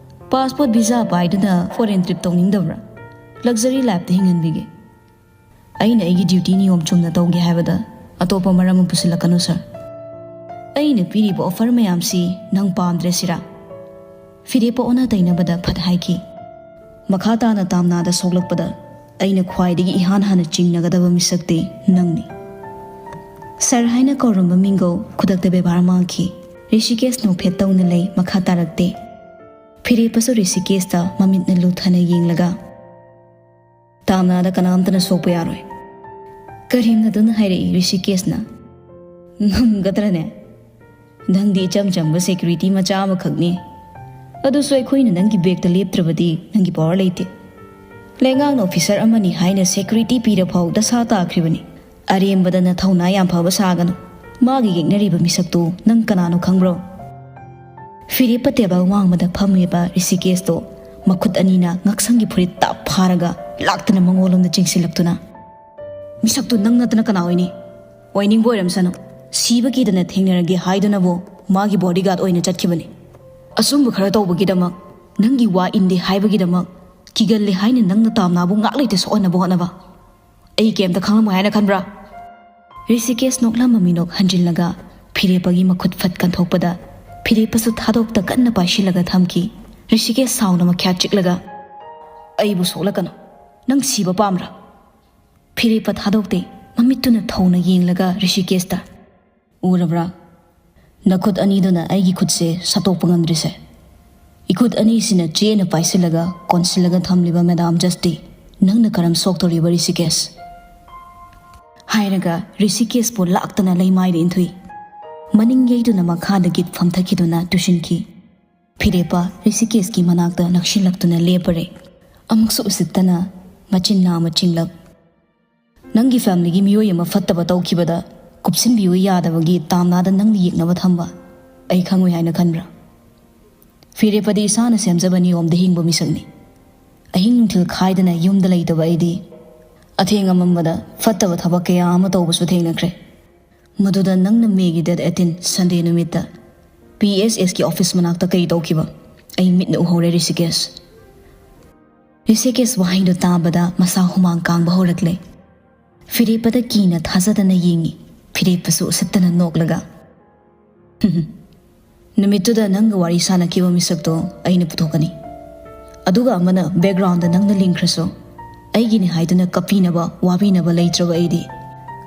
ꯄꯥꯁꯄꯣꯔꯠ ꯚꯤꯖꯥ ꯄꯥꯏꯗꯨꯅ ꯐꯣꯔꯦꯟ ꯇ꯭ꯔꯤꯞ ꯇꯧꯅꯤꯡꯗꯕ꯭ꯔꯥ? ꯂꯛꯖꯔꯤ ꯂꯥꯏꯐꯇ ꯍꯤꯡꯍꯟꯕꯤꯒꯦ꯫ ꯑꯩꯅ ꯑꯩꯒꯤ ꯗ꯭ꯌꯨꯇꯤ ꯅꯤꯌꯣꯝ ꯆꯨꯝꯅ ꯇꯧꯒꯦ ꯍꯥꯏꯕꯗ ꯑꯇꯣꯞꯄ ꯃꯔꯝ ꯑꯃ ꯄꯨꯁꯤꯜꯂꯛꯀꯅꯨ, ꯁꯥꯔ꯫ ꯑꯩꯅ ꯄꯤꯔꯤꯕ ꯑꯣꯐꯔ ꯃꯌꯥꯝꯁꯤ ꯅꯪ ꯄꯥꯝꯗ꯭ꯔꯦ ꯁꯤꯔꯥ?" ꯐꯤꯔꯦꯞꯄ ꯑꯣꯟꯅ ꯇꯩꯅꯕꯗ ꯐꯠ ꯍꯥꯏꯈꯤ, "ꯃꯈꯥ ꯇꯥꯅ ꯇꯥꯝꯅꯥꯗ ꯁꯣꯛꯂꯛꯄꯗ ꯑꯩꯅ ꯈ꯭ꯋꯥꯏꯗꯒꯤ ꯏꯍꯥꯟ ꯍꯥꯟꯅ ꯆꯤꯡꯅꯒꯗꯕ ꯃꯤꯁꯛꯇꯤ ꯅꯪꯅꯤ꯫" ꯁꯥꯔ ꯍꯥꯏꯅ ꯀꯧꯔꯝꯕ ꯃꯤꯡꯒꯧ ꯈꯨꯗꯛꯇ ꯕꯦꯕꯥꯔ ꯃꯥꯡꯈꯤ꯫ ꯔꯤꯁꯤꯀꯦꯁ ꯅꯣꯛꯐꯦꯠ ꯇꯧꯅ ꯂꯩ, ꯃꯈꯥ ꯇꯥꯔꯛꯇꯦ꯫ ꯐꯤꯔꯦꯞꯄꯁꯨ ꯔꯤꯁꯤꯀꯦꯁꯇ ꯃꯃꯤꯠꯅ ꯂꯨꯊꯅ ꯌꯦꯡꯂꯒ, "ꯇꯥꯝꯅꯥꯗ ꯀꯅꯥꯝꯇꯅ ꯁꯣꯛꯄ ꯌꯥꯔꯣꯏ꯫" ꯀꯔꯦꯝꯅꯗꯨꯅ ꯍꯥꯏꯔꯛꯏ ꯔꯤꯁꯤꯀꯦꯁꯅ꯫ "ꯉꯝꯒꯗ꯭ꯔꯅꯦ? ꯅꯪꯗꯤ ꯏꯆꯝ ꯆꯝꯕ ꯁꯦꯀ꯭ꯌꯨꯔꯤꯇꯤ ꯃꯆꯥ ꯑꯃꯈꯛꯅꯤ꯫ ꯑꯗꯨꯁꯨ ꯑꯩꯈꯣꯏꯅ ꯅꯪꯒꯤ ꯕꯦꯛꯇ ꯂꯦꯞꯇ꯭ꯔꯕꯗꯤ ꯅꯪꯒꯤ ꯄꯋꯥꯔ ꯂꯩꯇꯦ꯫ ꯂꯩꯉꯥꯛꯅ ꯑꯣꯐꯤꯁꯔ ꯑꯃꯅꯤ ꯍꯥꯏꯅ ꯁꯦꯀ꯭ꯌꯨꯔꯤꯇꯤ ꯄꯤꯔꯐꯥꯎ ꯗꯁꯥ ꯇꯥꯈ꯭ꯔꯤꯕꯅꯤ꯫ ꯑꯔꯦꯝꯕꯗ ꯅꯊꯧꯅꯥ ꯌꯥꯝ ꯐꯕ ꯁꯥꯒꯅꯨ꯫ ꯃꯥꯒꯤ ꯌꯦꯛꯅꯔꯤꯕ ꯃꯤꯁꯛꯇꯨ ꯅꯪ ꯀꯅꯥꯅꯣ ꯈꯪꯕ꯭ꯔꯣ?" ꯐꯤꯔꯦꯞꯄ ꯇꯦꯕꯜ ꯋꯥꯡꯃꯗ ꯐꯝꯃꯤꯕ ꯔꯤꯁꯤꯀꯦꯁꯇꯣ ꯃꯈꯨꯠ ꯑꯅꯤꯅ ꯉꯛꯁꯪꯒꯤ ꯐꯨꯔꯤꯠ ꯇꯥꯞ ꯐꯥꯔꯒ ꯂꯥꯛꯇꯅ ꯃꯉꯣꯟꯂꯣꯝꯗ ꯆꯤꯡꯁꯤꯜꯂꯛꯇꯨꯅ, "ꯃꯤꯁꯛꯇꯨ ꯅꯪ ꯅꯠꯇꯅ ꯀꯅꯥ ꯑꯣꯏꯅꯤ? ꯑꯣꯏꯅꯤꯡꯕ ꯑꯣꯏꯔꯝꯁꯅꯨ꯫ ꯁꯤꯕ ꯀꯤꯗꯅ ꯊꯦꯡꯅꯔꯒꯦ ꯍꯥꯏꯗꯨꯅꯕꯨ ꯃꯥꯒꯤ ꯕꯣꯗꯤꯒꯥꯔꯗ ꯑꯣꯏꯅ ꯆꯠꯈꯤꯕꯅꯤ꯫ ꯑꯆꯨꯝꯕ ꯈꯔ ꯇꯧꯕꯒꯤꯗꯃꯛ, ꯅꯪꯒꯤ ꯋꯥ ꯏꯟꯗꯦ ꯍꯥꯏꯕꯒꯤꯗꯃꯛ ꯀꯤꯒꯜꯂꯦ ꯍꯥꯏꯅ ꯅꯪꯅ ꯇꯥꯝꯅꯥꯕꯨ ꯉꯥꯛ ꯂꯩꯇ ꯁꯣꯛꯍꯟꯅꯕ ꯍꯣꯠꯅꯕ꯫ ꯑꯩ ꯀꯩꯝꯇ ꯈꯪꯂꯝꯃꯣꯏ ꯍꯥꯏꯅ ꯈꯟꯕ꯭ꯔꯥ?" ꯔꯤꯁꯤꯀꯦꯁ ꯅꯣꯛꯂꯝꯕ ꯃꯤꯅꯣꯛ ꯍꯟꯖꯤꯜꯂꯒ ꯐꯤꯔꯦꯞꯄꯒꯤ ꯃꯈꯨꯠ ꯐꯠ ꯀꯟꯊꯣꯛꯄꯗ ꯐꯤꯔꯦꯞꯄꯁꯨ ꯊꯥꯗꯣꯛꯇ ꯀꯟꯅ ꯄꯥꯏꯁꯤꯜꯂꯒ ꯊꯝꯈꯤ꯫ ꯔꯤꯁꯤꯀꯦꯁ ꯁꯥꯎꯅ ꯃꯈ꯭ꯌꯥꯠ ꯆꯤꯛꯂꯒ, "ꯑꯩꯕꯨ ꯁꯣꯛꯂꯛꯀꯅꯨ꯫ ꯅꯪ ꯁꯤꯕ ꯄꯥꯝꯕ꯭ꯔꯥ?" ꯐꯤꯔꯦꯞꯄ ꯊꯥꯗꯣꯛꯇꯦ꯫ ꯃꯃꯤꯠꯇꯨꯅ ꯊꯧꯅ ꯌꯦꯡꯂꯒ ꯔꯤꯁꯤꯀꯦꯁꯇ, "ꯎꯔꯕ꯭ꯔꯥ? ꯅꯈꯨꯠ ꯑꯅꯤꯗꯨꯅ ꯑꯩꯒꯤ ꯈꯨꯠꯁꯦ ꯁꯠꯇꯣꯛꯄ ꯉꯝꯗ꯭ꯔꯤꯁꯦ꯫ ꯏꯈꯨꯠ ꯑꯅꯤꯁꯤꯅ ꯆꯦꯠꯅ ꯄꯥꯏꯁꯤꯜꯂꯒ ꯀꯣꯟꯁꯤꯜꯂꯒ ꯊꯝꯂꯤꯕ ꯃꯦꯗꯥꯝ ꯖꯁꯇꯤ ꯅꯪꯅ ꯀꯔꯝ ꯁꯣꯛꯇꯧꯔꯤꯕ, ꯔꯤꯁꯤꯀꯦꯁ?" ꯍꯥꯏꯔꯒ ꯔꯤꯁꯤꯀꯦꯁꯄꯨ ꯂꯥꯛꯇꯅ ꯂꯩꯃꯥꯏꯗ ꯏꯟꯊꯨꯏ꯫ ꯃꯅꯤꯡ ꯌꯩꯗꯨꯅ ꯃꯈꯥꯗꯒꯤ ꯐꯝꯊꯈꯤꯗꯨꯅ ꯇꯨꯁꯤꯟꯈꯤ꯫ ꯐꯤꯔꯦꯞꯄ ꯔꯤꯁꯤꯀꯦꯁꯀꯤ ꯃꯅꯥꯛꯇ ꯅꯛꯁꯤꯜꯂꯛꯇꯨꯅ ꯂꯦꯞꯄꯔꯦ꯫ ꯑꯃꯨꯛꯁꯨ ꯎꯁꯤꯠꯇꯅ ꯃꯆꯤꯟ ꯅꯥ ꯑꯃ ꯆꯤꯡꯂꯞ, "ꯅꯪꯒꯤ ꯐꯦꯃꯤꯂꯤꯒꯤ ꯃꯤꯑꯣꯏ ꯑꯃ ꯐꯠꯇꯕ ꯇꯧꯈꯤꯕꯗ ꯀꯨꯞꯁꯤꯟꯕꯤꯌꯨ ꯌꯥꯗꯕꯒꯤ ꯇꯥꯝꯅꯥꯗ ꯅꯪꯅ ꯌꯦꯛꯅꯕ ꯊꯝꯕ ꯑꯩ ꯈꯪꯉꯣꯏ ꯍꯥꯏꯅ ꯈꯟꯕ꯭ꯔꯥ? ꯐꯤꯔꯦꯞꯄꯗꯤ ꯏꯁꯥꯅ ꯁꯦꯝꯖꯕ ꯅꯤꯌꯣꯝꯗ ꯍꯤꯡꯕ ꯃꯤꯁꯛꯅꯤ꯫ ꯑꯍꯤꯡ ꯅꯨꯡꯊꯤꯜ ꯈꯥꯏꯗꯅ ꯌꯨꯝꯗ ꯂꯩꯇꯕ ꯑꯩꯗꯤ ꯑꯊꯦꯡ ꯑꯃꯝꯕꯗ ꯐꯠꯇꯕ ꯊꯕꯛ ꯀꯌꯥ ꯑꯃ ꯇꯧꯕꯁꯨ ꯊꯦꯡꯅꯈ꯭ꯔꯦ꯫ ꯃꯗꯨꯗ ꯅꯪꯅ ꯃꯦꯒꯤ ꯗꯦꯠ ꯑꯩꯠꯇꯤꯟ ꯁꯟꯗꯦ ꯅꯨꯃꯤꯠꯇ ꯄꯤ ꯑꯦꯁ ꯑꯦꯁꯀꯤ ꯑꯣꯐꯤꯁ ꯃꯅꯥꯛꯇ ꯀꯩ ꯇꯧꯈꯤꯕ ꯑꯩ ꯃꯤꯠꯅ ꯎꯍꯧꯔꯦ, ꯔꯤꯁꯤꯀꯦꯁ꯫" ꯔꯤꯁꯤꯀꯦꯁ ꯋꯥꯍꯩꯗꯨ ꯇꯥꯕꯗ ꯃꯁꯥ ꯍꯨꯃꯥꯡ ꯀꯥꯡꯕ ꯍꯧꯔꯛꯂꯦ꯫ ꯐꯤꯔꯦꯞꯄꯗ ꯀꯤꯅ ꯊꯥꯖꯗꯅ ꯌꯦꯡꯉꯤ꯫ ꯐꯤꯔꯦꯞꯄꯁꯨ ꯎꯁꯤꯠꯇꯅ ꯅꯣꯛꯂꯒ, "ꯅꯨꯃꯤꯠꯇꯨꯗ ꯅꯪꯒ ꯋꯥꯔꯤ ꯁꯥꯟꯅꯈꯤꯕ ꯃꯤꯁꯛꯇꯣ ꯑꯩꯅ ꯄꯨꯊꯣꯛꯀꯅꯤ꯫ ꯑꯗꯨꯒ ꯑꯃꯅ ꯕꯦꯛꯒ꯭ꯔꯥꯎꯟꯗ ꯅꯪꯅ ꯂꯤꯡꯈ꯭ꯔꯁꯨ, ꯑꯩꯒꯤꯅꯤ ꯍꯥꯏꯗꯨꯅ ꯀꯞꯄꯤꯅꯕ, ꯋꯥꯕꯤꯅꯕ ꯂꯩꯇ꯭ꯔꯕ ꯑꯩꯗꯤ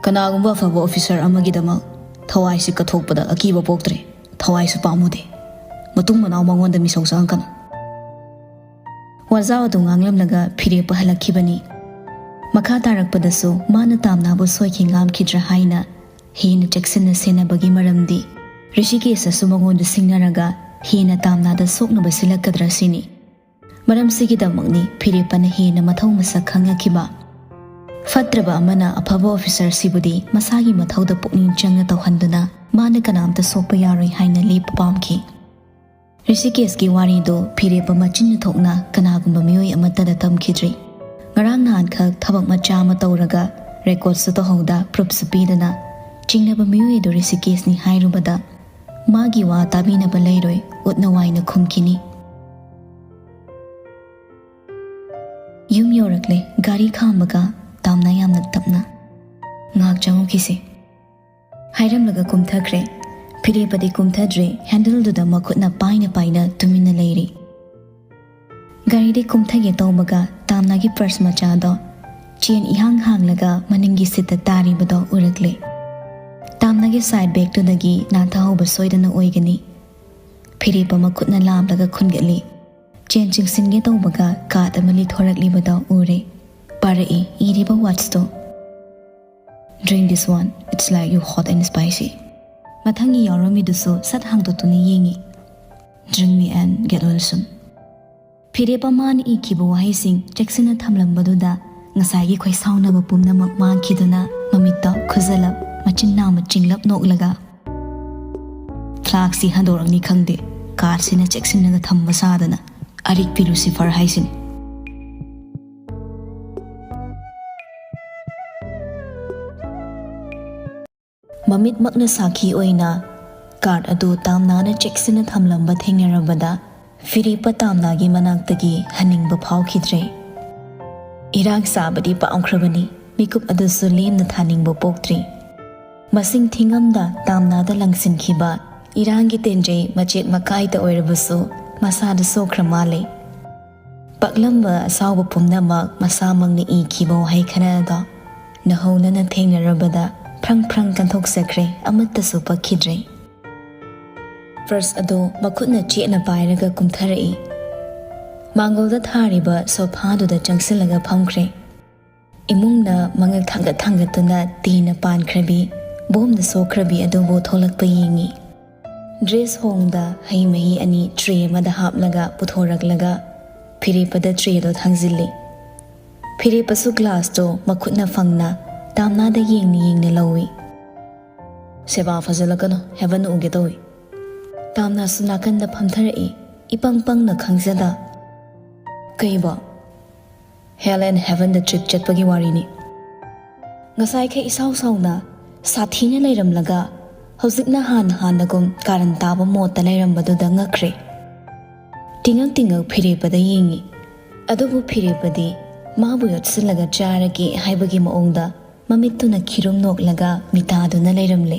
ꯀꯅꯥꯒꯨꯝꯕ ꯑꯐꯕ ꯑꯣꯐꯤꯁꯔ ꯑꯃꯒꯤꯗꯃꯛ ꯊꯋꯥꯏꯁꯤ ꯀꯠꯊꯣꯛꯄꯗ ꯑꯀꯤꯕ ꯄꯣꯛꯇ꯭ꯔꯦ, ꯊꯋꯥꯏꯁꯨ ꯄꯥꯝꯃꯨꯗꯦ꯫ ꯃꯇꯨꯡ ꯃꯅꯥꯎ ꯃꯉꯣꯟꯗ ꯃꯤꯁꯧ ꯆꯪꯉꯛꯀꯅꯨ꯫" ꯋꯥꯖꯥꯎ ꯑꯗꯨ ꯉꯥꯡꯂꯝꯂꯒ ꯐꯤꯔꯦꯞꯄ ꯍꯜꯂꯛꯈꯤꯕꯅꯤ꯫ ꯃꯈꯥ ꯇꯥꯔꯛꯄꯗꯁꯨ ꯃꯥꯅ ꯇꯥꯝꯅꯥꯕꯨ ꯁꯣꯏꯈꯤ ꯉꯥꯝꯈꯤꯗ꯭ꯔꯥ ꯍꯥꯏꯅ ꯍꯦꯟꯅ ꯆꯦꯛꯁꯤꯟꯅ ꯁꯦꯟꯅꯕꯒꯤ ꯃꯔꯝꯗꯤ ꯔꯤꯁꯤꯀꯦꯁꯇꯁꯨ ꯃꯉꯣꯟꯗ ꯁꯤꯡꯅꯔꯒ ꯍꯦꯟꯅ ꯇꯥꯝꯅꯥꯗ ꯁꯣꯛꯅꯕ ꯁꯤꯜꯂꯛꯀꯗ꯭ꯔꯥ ꯁꯤꯅꯤ꯫ ꯃꯔꯝꯁꯤꯒꯤꯗꯃꯛꯅꯤ ꯐꯤꯔꯦꯞꯄꯅ ꯍꯦꯟꯅ ꯃꯊꯧ ꯃꯁꯛ ꯈꯪꯉꯛꯈꯤꯕ꯫ ꯐꯠꯇ꯭ꯔꯕ ꯑꯃꯅ ꯑꯐꯕ ꯑꯣꯐꯤꯁꯔꯁꯤꯕꯨꯗꯤ ꯃꯁꯥꯒꯤ ꯃꯊꯧꯗ ꯄꯨꯛꯅꯤꯡ ꯆꯪꯅ ꯇꯧꯍꯟꯗꯨꯅ ꯃꯥꯅ ꯀꯅꯥꯝꯇ ꯁꯣꯛꯄ ꯌꯥꯔꯣꯏ ꯍꯥꯏꯅ ꯂꯦꯞꯄ ꯄꯥꯝꯈꯤ꯫ ꯔꯤꯁꯤꯀꯦꯁꯀꯤ ꯋꯥꯔꯤꯗꯨ ꯐꯤꯔꯦꯞꯄ ꯃꯆꯤꯟꯅ ꯊꯣꯛꯅ ꯀꯅꯥꯒꯨꯝꯕ ꯃꯤꯑꯣꯏ ꯑꯃꯠꯇꯗ ꯇꯝꯈꯤꯗ꯭ꯔꯤ꯫ ꯉꯔꯥꯡ ꯅꯍꯥꯟꯈꯛ ꯊꯕꯛ ꯃꯆꯥ ꯑꯃ ꯇꯧꯔꯒ ꯔꯦꯀꯣꯔꯠꯁꯨ ꯇꯧꯍꯧꯗ, ꯄ꯭ꯔꯨꯐꯁꯨ ꯄꯤꯗꯅ ꯆꯤꯡꯅꯕ ꯃꯤꯑꯣꯏ ꯑꯗꯨ ꯔꯤꯁꯤꯀꯦꯁꯅꯤ ꯍꯥꯏꯔꯨꯕꯗ ꯃꯥꯒꯤ ꯋꯥ ꯇꯥꯕꯤꯅꯕ ꯂꯩꯔꯣꯏ, ꯎꯠꯅ ꯋꯥꯏꯅ ꯈꯨꯝꯈꯤꯅꯤ꯫ ꯌꯨꯝ ꯌꯧꯔꯛꯂꯦ꯫ ꯒꯥꯔꯤ ꯈꯥꯝꯕꯒ ꯇꯥꯝꯅ ꯌꯥꯝꯅ ꯇꯞꯅ, "ꯉꯥꯏꯍꯥꯛ ꯆꯪꯉꯨꯈꯤꯁꯦ" ꯍꯥꯏꯔꯝꯂꯒ ꯀꯨꯝꯊꯈ꯭ꯔꯦ꯫ ꯐꯤꯔꯦꯞꯄꯗꯤ ꯀꯨꯝꯊꯗ꯭ꯔꯦ, ꯍꯦꯟꯗꯜꯗꯨꯗ ꯃꯈꯨꯠꯅ ꯄꯥꯏꯅ ꯄꯥꯏꯅ ꯇꯨꯃꯤꯟꯅ ꯂꯩꯔꯤ꯫ ꯒꯥꯔꯤꯗꯤ ꯀꯨꯝꯊꯒꯦ ꯇꯧꯕꯒ ꯇꯥꯝꯅꯥꯒꯤ ꯄꯔꯁ ꯃꯆꯥꯗꯣ ꯆꯦꯟ ꯏꯍꯥꯡ ꯍꯥꯡꯂꯒ ꯃꯅꯤꯡꯒꯤ ꯁꯤꯠꯇ ꯇꯥꯔꯤꯕꯗꯣ ꯎꯔꯛꯂꯦ꯫ ꯇꯥꯝꯅꯥꯒꯤ ꯁꯥꯏꯠ ꯕꯦꯒꯇꯨꯗꯒꯤ ꯅꯥꯟꯊꯍꯧꯕ ꯁꯣꯏꯗꯅ ꯑꯣꯏꯒꯅꯤ꯫ ꯐꯤꯔꯦꯞꯄ ꯃꯈꯨꯠꯅ ꯂꯥꯝꯂꯒ ꯈꯨꯟꯒꯠꯂꯤ꯫ ꯆꯦꯟ ꯆꯤꯡꯁꯤꯟꯒꯦ ꯇꯧꯕꯒ ꯀꯥꯔꯗ ꯑꯃ ꯂꯤꯊꯣꯔꯛꯂꯤꯕꯗꯣ ꯎꯔꯦ꯫ ꯄꯥꯔꯛꯏ ꯏꯔꯤꯕ ꯋꯥꯔꯗꯁꯇꯣ: "Drink this one, it's like you hot and spicy." ꯃꯊꯪꯒꯤ ꯌꯥꯎꯔꯝꯃꯤꯗꯨꯁꯨ ꯁꯠ ꯍꯥꯡꯗꯣꯛꯇꯨꯅ ꯌꯦꯡꯉꯤ꯫ Drink me and get well soon꯫ ꯐꯤꯔꯦꯞꯄ ꯃꯥꯅ ꯏꯈꯤꯕ ꯋꯥꯍꯩꯁꯤꯡ ꯆꯦꯛꯁꯤꯟꯅ ꯊꯝꯂꯝꯕꯗꯨꯗ ꯉꯁꯥꯏꯒꯤ ꯈꯣꯏꯁꯥꯎꯅꯕ ꯄꯨꯝꯅꯃꯛ ꯃꯥꯡꯈꯤꯗꯨꯅ ꯃꯃꯤꯠꯇ ꯈꯨꯖꯂꯞ, ꯃꯆꯤꯟ ꯅꯥꯝꯃ ꯆꯤꯡꯂꯞ ꯅꯣꯛꯂꯒ, "Flask ꯁꯤ ꯍꯟꯗꯣꯔꯛꯅꯤ ꯈꯪꯗꯦ, card ꯁꯤꯅ ꯆꯦꯛꯁꯤꯟꯅꯒ ꯊꯝꯕ ꯁꯥꯗꯅ, ꯑꯔꯤꯛꯄꯤ ꯂꯨꯁꯤꯐꯔ ꯍꯥꯏꯁꯤꯅꯤ"꯫ ꯃꯃꯤꯠꯃꯛꯅ ꯁꯥꯈꯤ ꯑꯣꯏꯅ card ꯑꯗꯨ ꯇꯥꯝꯅꯥꯅ ꯆꯦꯛꯁꯤꯟꯅ ꯊꯝꯂꯝꯕ ꯊꯦꯡꯅꯔꯕꯗ ꯐꯤꯔꯦꯞꯄ ꯇꯥꯝꯅꯥꯒꯤ ꯃꯅꯥꯛꯇꯒꯤ ꯍꯟꯅꯤꯡꯕ ꯐꯥꯎꯈꯤꯗ꯭ꯔꯦ꯫ ꯏꯔꯥꯡ ꯁꯥꯕꯗꯤ ꯄꯥꯝꯈ꯭ꯔꯕꯅꯤ, ꯃꯤꯀꯨꯞ ꯑꯗꯨꯁꯨ ꯂꯦꯝꯅ ꯊꯥꯅꯤꯡꯕ ꯄꯣꯛꯇ꯭ꯔꯤ꯫ ꯃꯁꯤꯡ ꯊꯤꯉꯝꯗ ꯇꯥꯝꯅꯥꯗ ꯂꯪꯁꯤꯟꯈꯤꯕ ꯏꯔꯥꯡꯒꯤ ꯇꯦꯟꯖꯩ ꯃꯆꯦꯠ ꯃꯀꯥꯏꯇ ꯑꯣꯏꯔꯕꯁꯨ ꯃꯁꯥꯗ ꯁꯣꯛꯈ꯭ꯔ ꯃꯥꯜꯂꯦ꯫ ꯄꯛꯂꯝꯕ ꯑꯁꯥꯎꯕ ꯄꯨꯝꯅꯃꯛ ꯃꯁꯥꯃꯛꯅ ꯏꯈꯤꯕ ꯋꯥꯍꯩ ꯈꯔꯗꯣ ꯅꯧꯍꯧꯅꯅ ꯊꯦꯡꯅꯔꯕꯗ ꯐ꯭ꯔꯪ ꯐ꯭ꯔꯪ ꯀꯟꯊꯣꯛꯆꯈ꯭ꯔꯦ, ꯑꯃꯠꯇꯁꯨ ꯄꯛꯈꯤꯗ꯭ꯔꯦ꯫ Purse ꯑꯗꯨ ꯃꯈꯨꯠꯅ ꯆꯦꯠꯅ ꯄꯥꯏꯔꯒ ꯀꯨꯝꯊꯔꯛꯏ꯫ ꯃꯥꯡꯒꯣꯜꯗ ꯊꯥꯔꯤꯕ sofa ꯗꯨꯗ ꯆꯪꯁꯤꯜꯂꯒ ꯐꯝꯈ꯭ꯔꯦ꯫ ꯏꯃꯨꯡꯅ ꯃꯉꯛ ꯊꯥꯡꯒꯠ ꯊꯥꯡꯒꯠꯇꯨꯅ ꯇꯦꯟꯅ ꯄꯥꯟꯈ꯭ꯔꯕꯤ, ꯕꯣꯝꯅ ꯁꯣꯛꯈ꯭ꯔꯕꯤ ꯑꯗꯨꯕꯨ ꯊꯣꯛꯂꯛꯄ ꯌꯦꯡꯉꯤ꯫ Dress ꯍꯣꯡꯗ ꯍꯩ ꯃꯍꯤ ꯑꯅꯤ tray ꯑꯃꯗ ꯍꯥꯞꯂꯒ ꯄꯨꯊꯣꯔꯛꯂꯒ ꯐꯤꯔꯦꯞꯄꯗ tray ꯗꯣ ꯊꯥꯡꯖꯤꯜꯂꯤ꯫ ꯐꯤꯔꯦꯞꯄꯁꯨ glass ꯇꯣ ꯃꯈꯨꯠꯅ ꯐꯪꯅ ꯇꯥꯝꯅꯥꯗ ꯌꯦꯡꯅ ꯌꯦꯡꯅ ꯂꯧꯏ꯫ "ꯁꯦꯕꯥ ꯐꯖꯜꯂꯛꯀꯅꯨ, heaven ꯎꯒꯦ ꯇꯧꯏ"꯫ ꯇꯥꯝꯅꯥꯁꯨ ꯅꯥꯀꯟꯗ ꯐꯝꯊꯔꯛꯏ, ꯏꯄꯪ ꯄꯪꯅ ꯈꯪꯖꯗ꯫ "ꯀꯩꯕꯣ?" "Hell and heaven the trip ꯆꯠꯄꯒꯤ ꯋꯥꯔꯤꯅꯤ"꯫ ꯉꯁꯥꯏꯈꯩ ꯏꯁꯥꯎ ꯁꯥꯎꯅ ꯁꯥꯊꯤꯅ ꯂꯩꯔꯝꯂꯒ ꯍꯧꯖꯤꯛꯅ ꯍꯥꯟꯅ ꯍꯥꯟꯅꯒꯨꯝ ꯀꯥꯔꯟ ꯇꯥꯕ mood ꯇ ꯂꯩꯔꯝꯕꯗꯨꯗ ꯉꯛꯈ꯭ꯔꯦ꯫ ꯇꯤꯉꯛ ꯇꯤꯉꯛ ꯐꯤꯔꯦꯞꯄꯗ ꯌꯦꯡꯉꯤ꯫ ꯑꯗꯨꯕꯨ ꯐꯤꯔꯦꯞꯄꯗꯤ ꯃꯥꯕꯨ ꯌꯣꯠꯁꯤꯜꯂꯒ ꯆꯥꯔꯒꯦ ꯍꯥꯏꯕꯒꯤ ꯃꯑꯣꯡꯗ ꯃꯃꯤꯠꯇꯨꯅ ꯈꯤꯔꯨꯝ ꯅꯣꯛꯂꯒ ꯃꯤꯇꯥꯗꯨꯅ ꯂꯩꯔꯝꯂꯦ꯫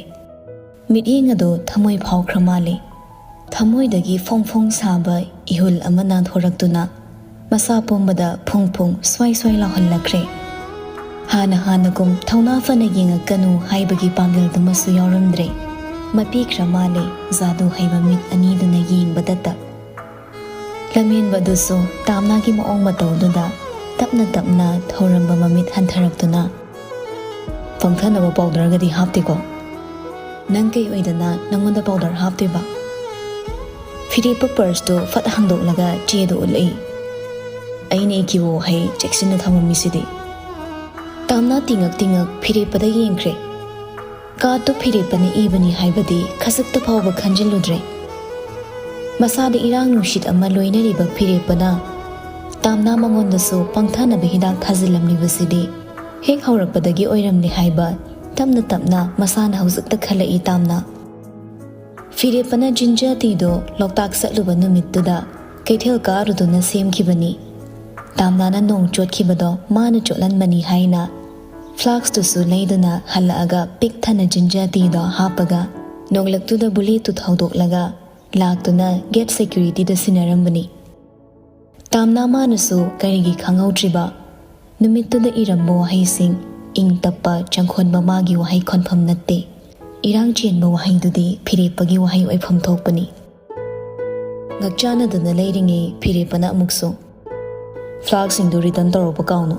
ꯃꯤꯠꯌꯦꯡ ꯑꯗꯨ ꯊꯃꯣꯏ ꯐꯥꯎꯈ꯭ꯔ ꯃꯥꯜꯂꯦ꯫ ꯊꯃꯣꯏꯗꯒꯤ ꯐꯣꯡ ꯐꯣꯡ ꯁꯥꯕ ꯏꯍꯨꯜ ꯑꯃ ꯅꯥꯟꯊꯣꯔꯛꯇꯨꯅ ꯃꯁꯥ ꯄꯨꯝꯕꯗ ꯐꯨꯡ ꯐꯨꯡ ꯁ꯭ꯋꯥꯏ ꯁ꯭ꯋꯥꯏ ꯂꯥꯎꯍꯜꯂꯛꯈ꯭ꯔꯦ꯫ ꯍꯥꯟꯅ ꯍꯥꯟꯅꯒꯨꯝ ꯊꯧꯅꯥ ꯐꯅ ꯌꯦꯡꯉꯛꯀꯅꯨ ꯍꯥꯏꯕꯒꯤ ꯄꯥꯡꯒꯜꯗꯨꯃꯁꯨ ꯌꯥꯎꯔꯝꯗ꯭ꯔꯦ꯫ ꯃꯄꯤꯈ꯭ꯔ ꯃꯥꯜꯂꯦ ꯖꯥꯗꯨ ꯍꯩꯕ ꯃꯤꯠ ꯑꯅꯤꯗꯨꯅ ꯌꯦꯡꯕꯗꯇ꯫ ꯂꯝꯍꯦꯟꯕ ꯑꯗꯨꯁꯨ ꯇꯥꯝꯅꯥꯒꯤ ꯃꯑꯣꯡ ꯃꯇꯧꯗꯨꯗ ꯇꯞꯅ ꯇꯞꯅ ꯊꯧꯔꯝꯕ ꯃꯃꯤꯠ ꯍꯟꯊꯔꯛꯇꯨꯅ, "ꯄꯪꯊꯅꯕ powder ꯒꯗꯤ ꯍꯥꯞꯇꯦꯀꯣ?" "ꯅꯪ ꯀꯩ ꯑꯣꯏꯗꯅ ꯅꯪꯉꯣꯟꯗ ꯄꯥꯎꯗꯔ ꯍꯥꯞꯇꯣꯏꯕ?" ꯐꯤꯔꯦꯞꯄ ꯄꯔꯁꯇꯨ ꯐꯠ ꯍꯥꯡꯗꯣꯛꯂꯒ ꯆꯦꯗꯨ ꯎꯠꯂꯛꯏ꯫ ꯑꯩꯅ ꯏꯈꯤꯕ ꯋꯥꯍꯩ ꯆꯦꯛꯁꯤꯟꯅ ꯊꯝꯃꯝꯃꯤꯁꯤꯗꯤ꯫ ꯇꯥꯝꯅꯥ ꯇꯤꯡꯉꯛ ꯇꯤꯡꯉꯛ ꯐꯤꯔꯦꯞꯄꯗ ꯌꯦꯡꯈ꯭ꯔꯦ꯫ ꯀꯥꯔꯠꯇꯨ ꯐꯤꯔꯦꯞꯄꯅ ꯏꯕꯅꯤ ꯍꯥꯏꯕꯗꯤ ꯈꯖꯤꯛꯇ ꯐꯥꯎꯕ ꯈꯟꯖꯤꯜꯂꯨꯗ꯭ꯔꯦ꯫ ꯃꯁꯥꯗ ꯏꯔꯥꯡ ꯅꯨꯡꯁꯤꯠ ꯑꯃ ꯂꯣꯏꯅꯔꯤꯕ ꯐꯤꯔꯦꯞꯄꯅ ꯇꯥꯝꯅꯥ ꯃꯉꯣꯟꯗꯁꯨ ꯄꯪꯊꯅꯕ ꯍꯤꯗꯥꯛ ꯊꯥꯖꯤꯜꯂꯝꯂꯤꯕꯁꯤꯗꯤ ꯍꯦꯛ ꯍꯧꯔꯛꯄꯗꯒꯤ ꯑꯣꯏꯔꯝꯂꯦ ꯍꯥꯏꯕ ꯇꯞꯅ ꯇꯞꯅ ꯃꯁꯥꯅ ꯍꯧꯖꯤꯛꯇ ꯈꯜꯂꯛꯏ ꯇꯥꯝꯅꯥ꯫ ꯐꯤꯔꯦꯞꯄꯅ ꯖꯤꯟꯖꯔ ꯇꯤꯗꯣ ꯂꯣꯛꯇꯥꯛ ꯆꯠꯂꯨꯕ ꯅꯨꯃꯤꯠꯇꯨꯗ ꯀꯩꯊꯦꯜ ꯀꯥꯔꯨꯗꯨꯅ ꯁꯦꯝꯈꯤꯕꯅꯤ꯫ ꯇꯥꯝꯅꯥꯅ ꯅꯣꯡ ꯆꯣꯠꯈꯤꯕꯗꯣ ꯃꯥꯅ ꯆꯣꯠꯍꯟꯕꯅꯤ ꯍꯥꯏꯅ ꯐ꯭ꯂꯥꯛꯁꯇꯨꯁꯨ ꯂꯩꯗꯨꯅ ꯍꯜꯂꯛꯑꯒ ꯄꯤꯛ ꯊꯟꯅ ꯖꯤꯟꯖꯔ ꯇꯤꯗꯣ ꯍꯥꯞꯄꯒ ꯅꯣꯡꯂꯛꯇꯨꯗ ꯕꯨꯂꯦꯠꯇꯨ ꯊꯧꯗꯣꯛꯂꯒ ꯂꯥꯛꯇꯨꯅ ꯒꯦꯠ ꯁꯦꯀ꯭ꯌꯨꯔꯤꯇꯤꯗ ꯁꯤꯟꯅꯔꯝꯕꯅꯤ꯫ ꯇꯥꯝꯅꯥ ꯃꯥꯅꯁꯨ ꯀꯔꯤꯒꯤ ꯈꯪꯍꯧꯗ꯭ꯔꯤꯕ? ꯅꯨꯃꯤꯠꯇꯨꯗ ꯏꯔꯝꯕ ꯋꯥꯍꯩꯁꯤꯡ ꯏꯪ ꯇꯞꯄ ꯆꯪꯈꯣꯟꯕ ꯃꯥꯒꯤ ꯋꯥꯍꯩ ꯈꯣꯟꯐꯝ ꯅꯠꯇꯦ꯫ ꯏꯔꯥꯡ ꯆꯦꯟꯕ ꯋꯥꯍꯩꯗꯨꯗꯤ ꯐꯤꯔꯦꯞꯄꯒꯤ ꯋꯥꯍꯩ ꯑꯣꯏꯐꯝ ꯊꯣꯛꯄꯅꯤ꯫ ꯉꯛꯆꯥꯟꯅꯗꯅ ꯂꯩꯔꯤꯉꯩ ꯐꯤꯔꯦꯞꯄꯅ ꯑꯃꯨꯛꯁꯨ, "ꯐ꯭ꯂꯥꯛꯁꯤꯡꯗꯨ ꯔꯤꯇꯔꯟ ꯇꯧꯔꯛꯄ ꯀꯥꯎꯅꯨ꯫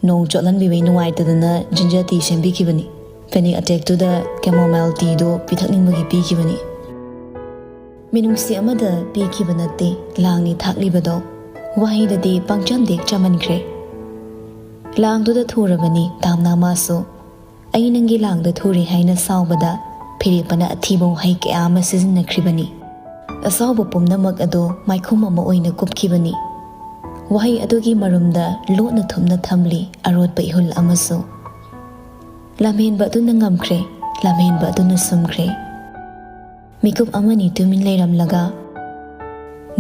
ꯅꯣꯡ ꯆꯣꯠꯍꯟꯕꯤꯕꯩ ꯅꯨꯡꯉꯥꯏꯇꯗꯅ ꯖꯤꯟꯖꯔ ꯇꯤ ꯁꯦꯝꯕꯤꯈꯤꯕꯅꯤ꯫ ꯄꯦꯅꯤꯛ ꯑꯦꯇꯦꯛꯇꯨꯗ ꯀꯦꯃꯣꯃꯥꯏꯜ ꯇꯤꯗꯨ ꯄꯤꯊꯛꯅꯤꯡꯕꯒꯤ ꯄꯤꯈꯤꯕꯅꯤ꯫" ꯃꯤꯅꯨꯡꯁꯤ ꯑꯃꯗ ꯄꯤꯈꯤꯕ ꯅꯠꯇꯦ ꯂꯥꯡꯅꯤ ꯊꯥꯛꯂꯤꯕꯗꯣ꯫ ꯋꯥꯍꯩꯗꯗꯤ ꯄꯪꯆꯝꯗꯤ ꯆꯝꯃꯟꯈ꯭ꯔꯦ꯫ ꯂꯥꯡꯗꯨꯗ ꯊꯨꯔꯕꯅꯤ ꯇꯥꯝꯅꯥ ꯃꯥꯁꯨ꯫ "ꯑꯩ ꯅꯪꯒꯤ ꯂꯥꯡꯗ ꯊꯨꯔꯦ" ꯍꯥꯏꯅ ꯁꯥꯎꯕꯗ ꯐꯤꯔꯦꯞꯄꯅ ꯑꯊꯤꯕ ꯋꯥꯍꯩ ꯀꯌꯥ ꯑꯃ ꯁꯤꯖꯤꯟꯅꯈ꯭ꯔꯤꯕꯅꯤ꯫ ꯑꯁꯥꯎꯕ ꯄꯨꯝꯅꯃꯛ ꯑꯗꯨ ꯃꯥꯏꯈꯨꯝ ꯑꯃ ꯑꯣꯏꯅ ꯀꯨꯞꯈꯤꯕꯅꯤ꯫ ꯋꯥꯍꯩ ꯑꯗꯨꯒꯤ ꯃꯔꯨꯝꯗ ꯂꯣꯠꯅ ꯊꯨꯞꯅ ꯊꯝꯂꯤ ꯑꯔꯣꯠꯄ ꯏꯍꯨꯜ ꯑꯃꯁꯨ꯫ ꯂꯝꯍꯦꯟꯕ ꯑꯗꯨꯅ ꯉꯝꯈ꯭ꯔꯦ, ꯂꯝꯍꯦꯟꯕ ꯑꯗꯨꯅ ꯁꯨꯝꯈ꯭ꯔꯦ꯫ ꯃꯤꯀꯨꯞ ꯑꯃꯅꯤ ꯇꯨꯃꯤꯟ ꯂꯩꯔꯝꯂꯒ,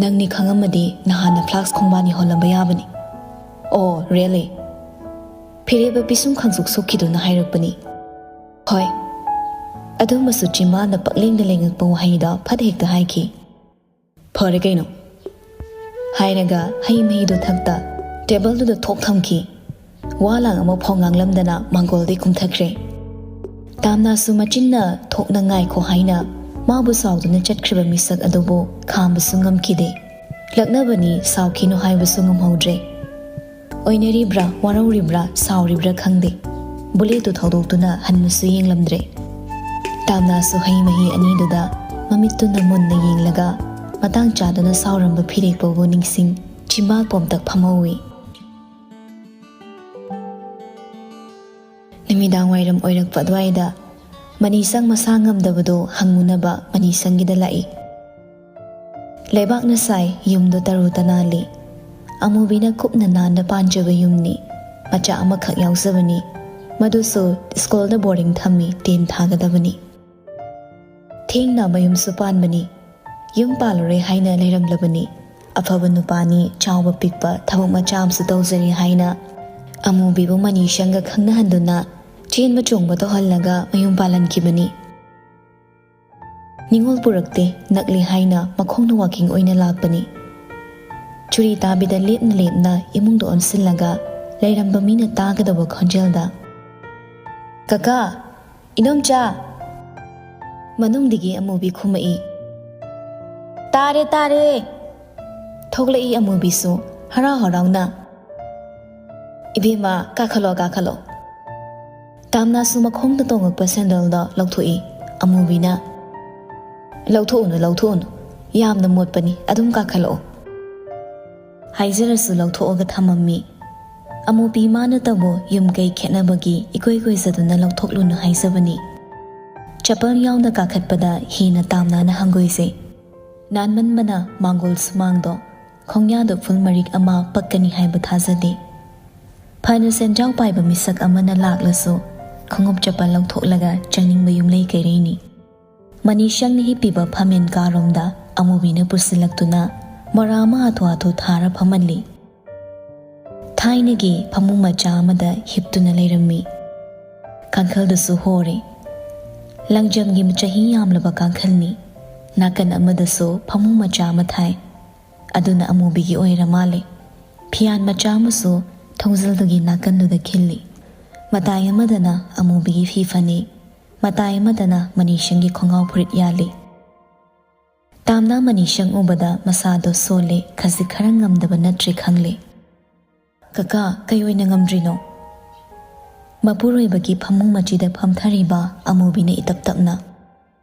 "ꯅꯪꯅꯤ ꯈꯪꯉꯝꯃꯗꯤ ꯅꯍꯥꯟꯅ ꯐ꯭ꯂꯥꯛꯁ ꯈꯣꯡꯕꯥꯟ ꯌꯧꯍꯜꯂꯝꯕ ꯌꯥꯕꯅꯤ꯫" "ꯑꯣ, really?" ꯐꯤꯔꯦꯞꯄ ꯄꯤꯁꯨꯝ ꯈꯪꯁꯨꯛ ꯁꯨꯛꯈꯤꯗꯨꯅ ꯍꯥꯏꯔꯛꯄꯅꯤ꯫ "ꯍꯣꯏ, ꯑꯗꯨꯃꯁꯨ ꯆꯤꯝꯕꯥꯜꯗ ꯄꯛꯂꯦꯡꯗ ꯂꯦꯡꯉꯛꯄ ꯋꯥꯍꯩꯗ ꯐꯠ ꯍꯦꯛꯇ ꯍꯥꯏꯈꯤ꯫ "ꯐꯔꯦ ꯀꯩꯅꯣ꯫" ꯍꯥꯏꯔꯒ ꯍꯩ ꯃꯍꯤꯗꯣ ꯊꯛꯇ ꯇꯦꯕꯜꯗꯨꯗ ꯊꯣꯛ ꯊꯝꯈꯤ꯫ ꯋꯥ ꯂꯥꯡ ꯑꯃ ꯐꯥꯎ ꯉꯥꯡꯂꯝꯗꯅ ꯃꯥꯡꯒꯣꯜꯗꯩ ꯀꯨꯝꯊꯈ꯭ꯔꯦ꯫ ꯇꯥꯝꯅꯥꯁꯨ ꯃꯆꯤꯟꯅ ꯊꯣꯛꯅ "ꯉꯥꯏꯈꯣ" ꯍꯥꯏꯅ ꯃꯥꯕꯨ ꯁꯥꯎꯗꯨꯅ ꯆꯠꯈ꯭ꯔꯤꯕ ꯃꯤꯁꯛ ꯑꯗꯨꯕꯨ ꯈꯥꯝꯕꯁꯨ ꯉꯝꯈꯤꯗꯦ꯫ ꯂꯛꯅꯕꯅꯤ, ꯁꯥꯎꯈꯤꯅꯨ ꯍꯥꯏꯕꯁꯨ ꯉꯝꯍꯧꯗ꯭ꯔꯦ꯫ ꯑꯣꯏꯅꯔꯤꯕ꯭ꯔꯥ, ꯋꯥꯔꯧꯔꯤꯕ꯭ꯔꯥ, ꯁꯥꯎꯔꯤꯕ꯭ꯔꯥ ꯈꯪꯗꯦ, ꯕꯨꯂꯦꯠꯇꯨ ꯊꯧꯗꯣꯛꯇꯨꯅ ꯍꯟꯅꯁꯨ ꯌꯦꯡꯂꯝꯗ꯭ꯔꯦ꯫ ꯇꯥꯝꯅꯥꯁꯨ ꯍꯩ ꯃꯍꯤ ꯑꯅꯤꯗꯨꯗ ꯃꯃꯤꯠꯇꯨꯅ ꯃꯨꯟꯅ ꯌꯦꯡꯂꯒ, ꯃꯇꯥꯡ ꯆꯥꯗꯅ ꯁꯥꯎꯔꯝꯕ ꯐꯤꯔꯦꯞꯄꯕꯨ ꯅꯤꯡꯁꯤꯡ, ꯆꯤꯝꯕꯥꯜ ꯄꯣꯝꯇꯛ ꯐꯝꯍꯧꯏ꯫ ꯅꯨꯃꯤꯗꯥꯡ ꯋꯥꯏꯔꯝ ꯑꯣꯏꯔꯛꯄ ꯑꯗꯨꯋꯥꯏꯗ ꯃꯅꯤꯁꯪ ꯃꯁꯥ ꯉꯝꯗꯕꯗꯨ ꯍꯪꯉꯨꯅꯕ ꯃꯅꯤꯁꯪꯒꯤꯗ ꯂꯥꯛꯏ꯫ ꯂꯩꯕꯥꯛꯅ ꯁꯥꯏ, ꯌꯨꯝꯗꯣ ꯇꯔꯨ ꯇꯅꯥꯜꯂꯤ꯫ ꯑꯃꯨꯕꯤꯅ ꯀꯨꯞꯅ ꯅꯥꯟꯅ ꯄꯥꯟꯖꯕ ꯌꯨꯝꯅꯤ꯫ ꯃꯆꯥ ꯑꯃꯈꯛ ꯌꯥꯎꯖꯕꯅꯤ꯫ ꯃꯗꯨꯁꯨ ꯁ꯭ꯀꯨꯜꯗ ꯕꯣꯔꯗꯤꯡ ꯊꯝꯃꯤ, ꯇꯦꯟ ꯊꯥꯒꯗꯕꯅꯤ꯫ ꯊꯦꯡꯅ ꯃꯌꯨꯝꯁꯨ ꯄꯥꯟꯕꯅꯤ꯫ ꯌꯨꯝ ꯄꯥꯜꯂꯨꯔꯦ ꯍꯥꯏꯅ ꯂꯩꯔꯝꯂꯕꯅꯤ꯫ ꯑꯐꯕ ꯅꯨꯄꯥꯅꯤ, ꯆꯥꯎꯕ ꯄꯤꯛꯄ ꯊꯕꯛ ꯃꯆꯥ ꯑꯃꯁꯨ ꯇꯧꯖꯔꯤ ꯍꯥꯏꯅ ꯑꯃꯨꯕꯤꯕꯨ ꯃꯅꯤꯁꯪꯒ ꯈꯪꯅꯍꯟꯗꯨꯅ ꯆꯦꯟꯕ ꯆꯣꯡꯕ ꯇꯧꯍꯜꯂꯒ ꯃꯌꯨꯝ ꯄꯥꯜꯍꯟꯈꯤꯕꯅꯤ꯫ ꯅꯤꯉꯣꯜ ꯄꯨꯔꯛꯇꯦ, ꯅꯛꯂꯦ ꯍꯥꯏꯅ ꯃꯈꯣꯡꯅ ꯋꯥꯀꯤꯡ ꯑꯣꯏꯅ ꯂꯥꯛꯄꯅꯤ꯫ ꯆꯨꯔꯤ ꯇꯥꯕꯤꯗ ꯂꯦꯞꯅ ꯂꯦꯞꯅ ꯏꯃꯨꯡꯗ ꯑꯣꯟꯁꯤꯜꯂꯒ ꯂꯩꯔꯝꯕ ꯃꯤꯅ ꯇꯥꯒꯗꯕ ꯈꯣꯟꯖꯦꯜꯗ, "ꯀꯀꯥ! ꯏꯅꯣꯝꯆꯥ!" ꯃꯅꯨꯡꯗꯒꯤ ꯑꯃꯨꯕꯤ ꯈꯨꯝꯃꯛꯏ꯫ "ꯇꯥꯔꯦ, ꯇꯥꯔꯦ!" ꯊꯣꯛꯂꯛꯏ ꯑꯃꯨꯕꯤꯁꯨ ꯍꯔꯥꯎ ꯍꯔꯥꯎꯅ꯫ "ꯏꯕꯦꯝꯃ, ꯀꯥꯈꯠꯂꯣ, ꯀꯥꯈꯠꯂꯣ!" ꯇꯥꯝꯅꯥꯁꯨ ꯃꯈꯣꯡꯗ ꯇꯣꯡꯉꯛꯄ ꯁꯦꯟꯗꯜꯗꯣ ꯂꯧꯊꯣꯛꯏ꯫ ꯑꯃꯨꯕꯤꯅ, "ꯂꯧꯊꯣꯛꯎꯅꯨ, ꯂꯧꯊꯣꯛꯎꯅꯨ, ꯌꯥꯝꯅ ꯃꯣꯠꯄꯅꯤ, ꯑꯗꯨꯝ ꯀꯥꯈꯠꯂꯛꯑꯣ" ꯍꯥꯏꯖꯔꯁꯨ ꯂꯧꯊꯣꯛꯑꯒ ꯊꯝꯃꯝꯃꯤ꯫ ꯑꯃꯨꯕꯤ ꯃꯥꯅꯇꯕꯨ ꯌꯨꯝ ꯀꯩ ꯈꯦꯠꯅꯕꯒꯤ ꯏꯀꯣꯏ ꯀꯣꯏꯖꯗꯨꯅ ꯂꯧꯊꯣꯛꯂꯨꯅꯨ ꯍꯥꯏꯖꯕꯅꯤ꯫ ꯆꯄꯜ ꯌꯥꯎꯅ ꯀꯥꯈꯠꯄꯗ ꯍꯦꯟꯅ ꯇꯥꯝꯅꯥꯅ ꯍꯪꯒꯣꯏꯖꯩ꯫ ꯅꯥꯟꯃꯟꯕꯅ ꯃꯥꯡꯒꯣꯜ ꯁꯨꯃꯥꯡꯗꯣ ꯈꯣꯡꯌꯥꯗ ꯐꯨꯜ ꯃꯔꯤꯛ ꯑꯃ ꯄꯛꯀꯅꯤ ꯍꯥꯏꯕ ꯊꯥꯖꯗꯦ꯫ ꯐꯅ ꯁꯦꯟꯖꯥꯎ ꯄꯥꯏꯕ ꯃꯤꯁꯛ ꯑꯃꯅ ꯂꯥꯛꯂꯁꯨ ꯈꯣꯡꯎꯞ ꯆꯄꯜ ꯂꯧꯊꯣꯛꯂꯒ ꯆꯪꯅꯤꯡꯕ ꯌꯨꯝꯂꯩ ꯀꯩꯔꯩꯅꯤ꯫ ꯃꯅꯤꯁꯪꯅ ꯍꯤꯞꯄꯤꯕ ꯐꯝꯃꯦꯟ ꯀꯥꯔꯣꯝꯗ ꯑꯃꯨꯕꯤꯅ ꯄꯨꯁꯤꯜꯂꯛꯇꯨꯅ ꯃꯣꯔꯥ ꯑꯃ ꯍꯥꯊꯨ ꯍꯥꯊꯨ ꯊꯥꯔ ꯐꯝꯍꯜꯂꯤ꯫ ꯊꯥꯏꯅꯒꯤ ꯐꯃꯨꯡ ꯃꯆꯥ ꯑꯃꯗ ꯍꯤꯞꯇꯨꯅ ꯂꯩꯔꯝꯃꯤ꯫ ꯀꯥꯡꯈꯜꯗꯨꯁꯨ ꯍꯣꯔꯦ꯫ ꯂꯪꯖꯝꯒꯤ ꯆꯍꯤ ꯌꯥꯝꯂꯕ ꯀꯥꯡꯈꯜꯅꯤ꯫ ꯅꯥꯀꯟ ꯑꯃꯗꯁꯨ ꯐꯃꯨꯡ ꯃꯆꯥ ꯑꯃ ꯊꯥꯏ꯫ ꯑꯗꯨꯅ ꯑꯃꯨꯕꯤꯒꯤ ꯑꯣꯏꯔ ꯃꯥꯜꯂꯦ꯫ ꯐꯤꯌꯥꯟ ꯃꯆꯥ ꯑꯃꯁꯨ ꯊꯣꯡꯖꯤꯜꯗꯨꯒꯤ ꯅꯥꯀꯟꯗꯨꯗ ꯈꯤꯜꯂꯤ꯫ ꯃꯇꯥꯏ ꯑꯃꯗꯅ ꯑꯃꯨꯕꯤꯒꯤ ꯐꯤ ꯐꯅꯦꯛ, ꯃꯇꯥꯏ ꯑꯃꯗꯅ ꯃꯅꯤꯁꯪꯒꯤ ꯈꯣꯡꯒꯥꯎ ꯐꯨꯔꯤꯠ ꯌꯥꯜꯂꯤ꯫ ꯇꯥꯝꯅ ꯃꯅꯤꯁꯪ ꯎꯕꯗ ꯃꯁꯥꯗꯣ ꯁꯣꯜꯂꯦ, ꯈꯖꯤꯛ ꯈꯔ ꯉꯝꯗꯕ ꯅꯠꯇ꯭ꯔꯦ ꯈꯪꯂꯦ꯫ "ꯀꯀꯥ, ꯀꯩ ꯑꯣꯏꯅ ꯉꯝꯗ꯭ꯔꯤꯅꯣ?" ꯃꯄꯨꯔꯣꯏꯕꯒꯤ ꯐꯃꯨꯡ ꯃꯆꯤꯗ ꯐꯝꯊꯔꯤꯕ ꯑꯃꯨꯕꯤꯅ ꯏꯇꯞ ꯇꯞꯅ,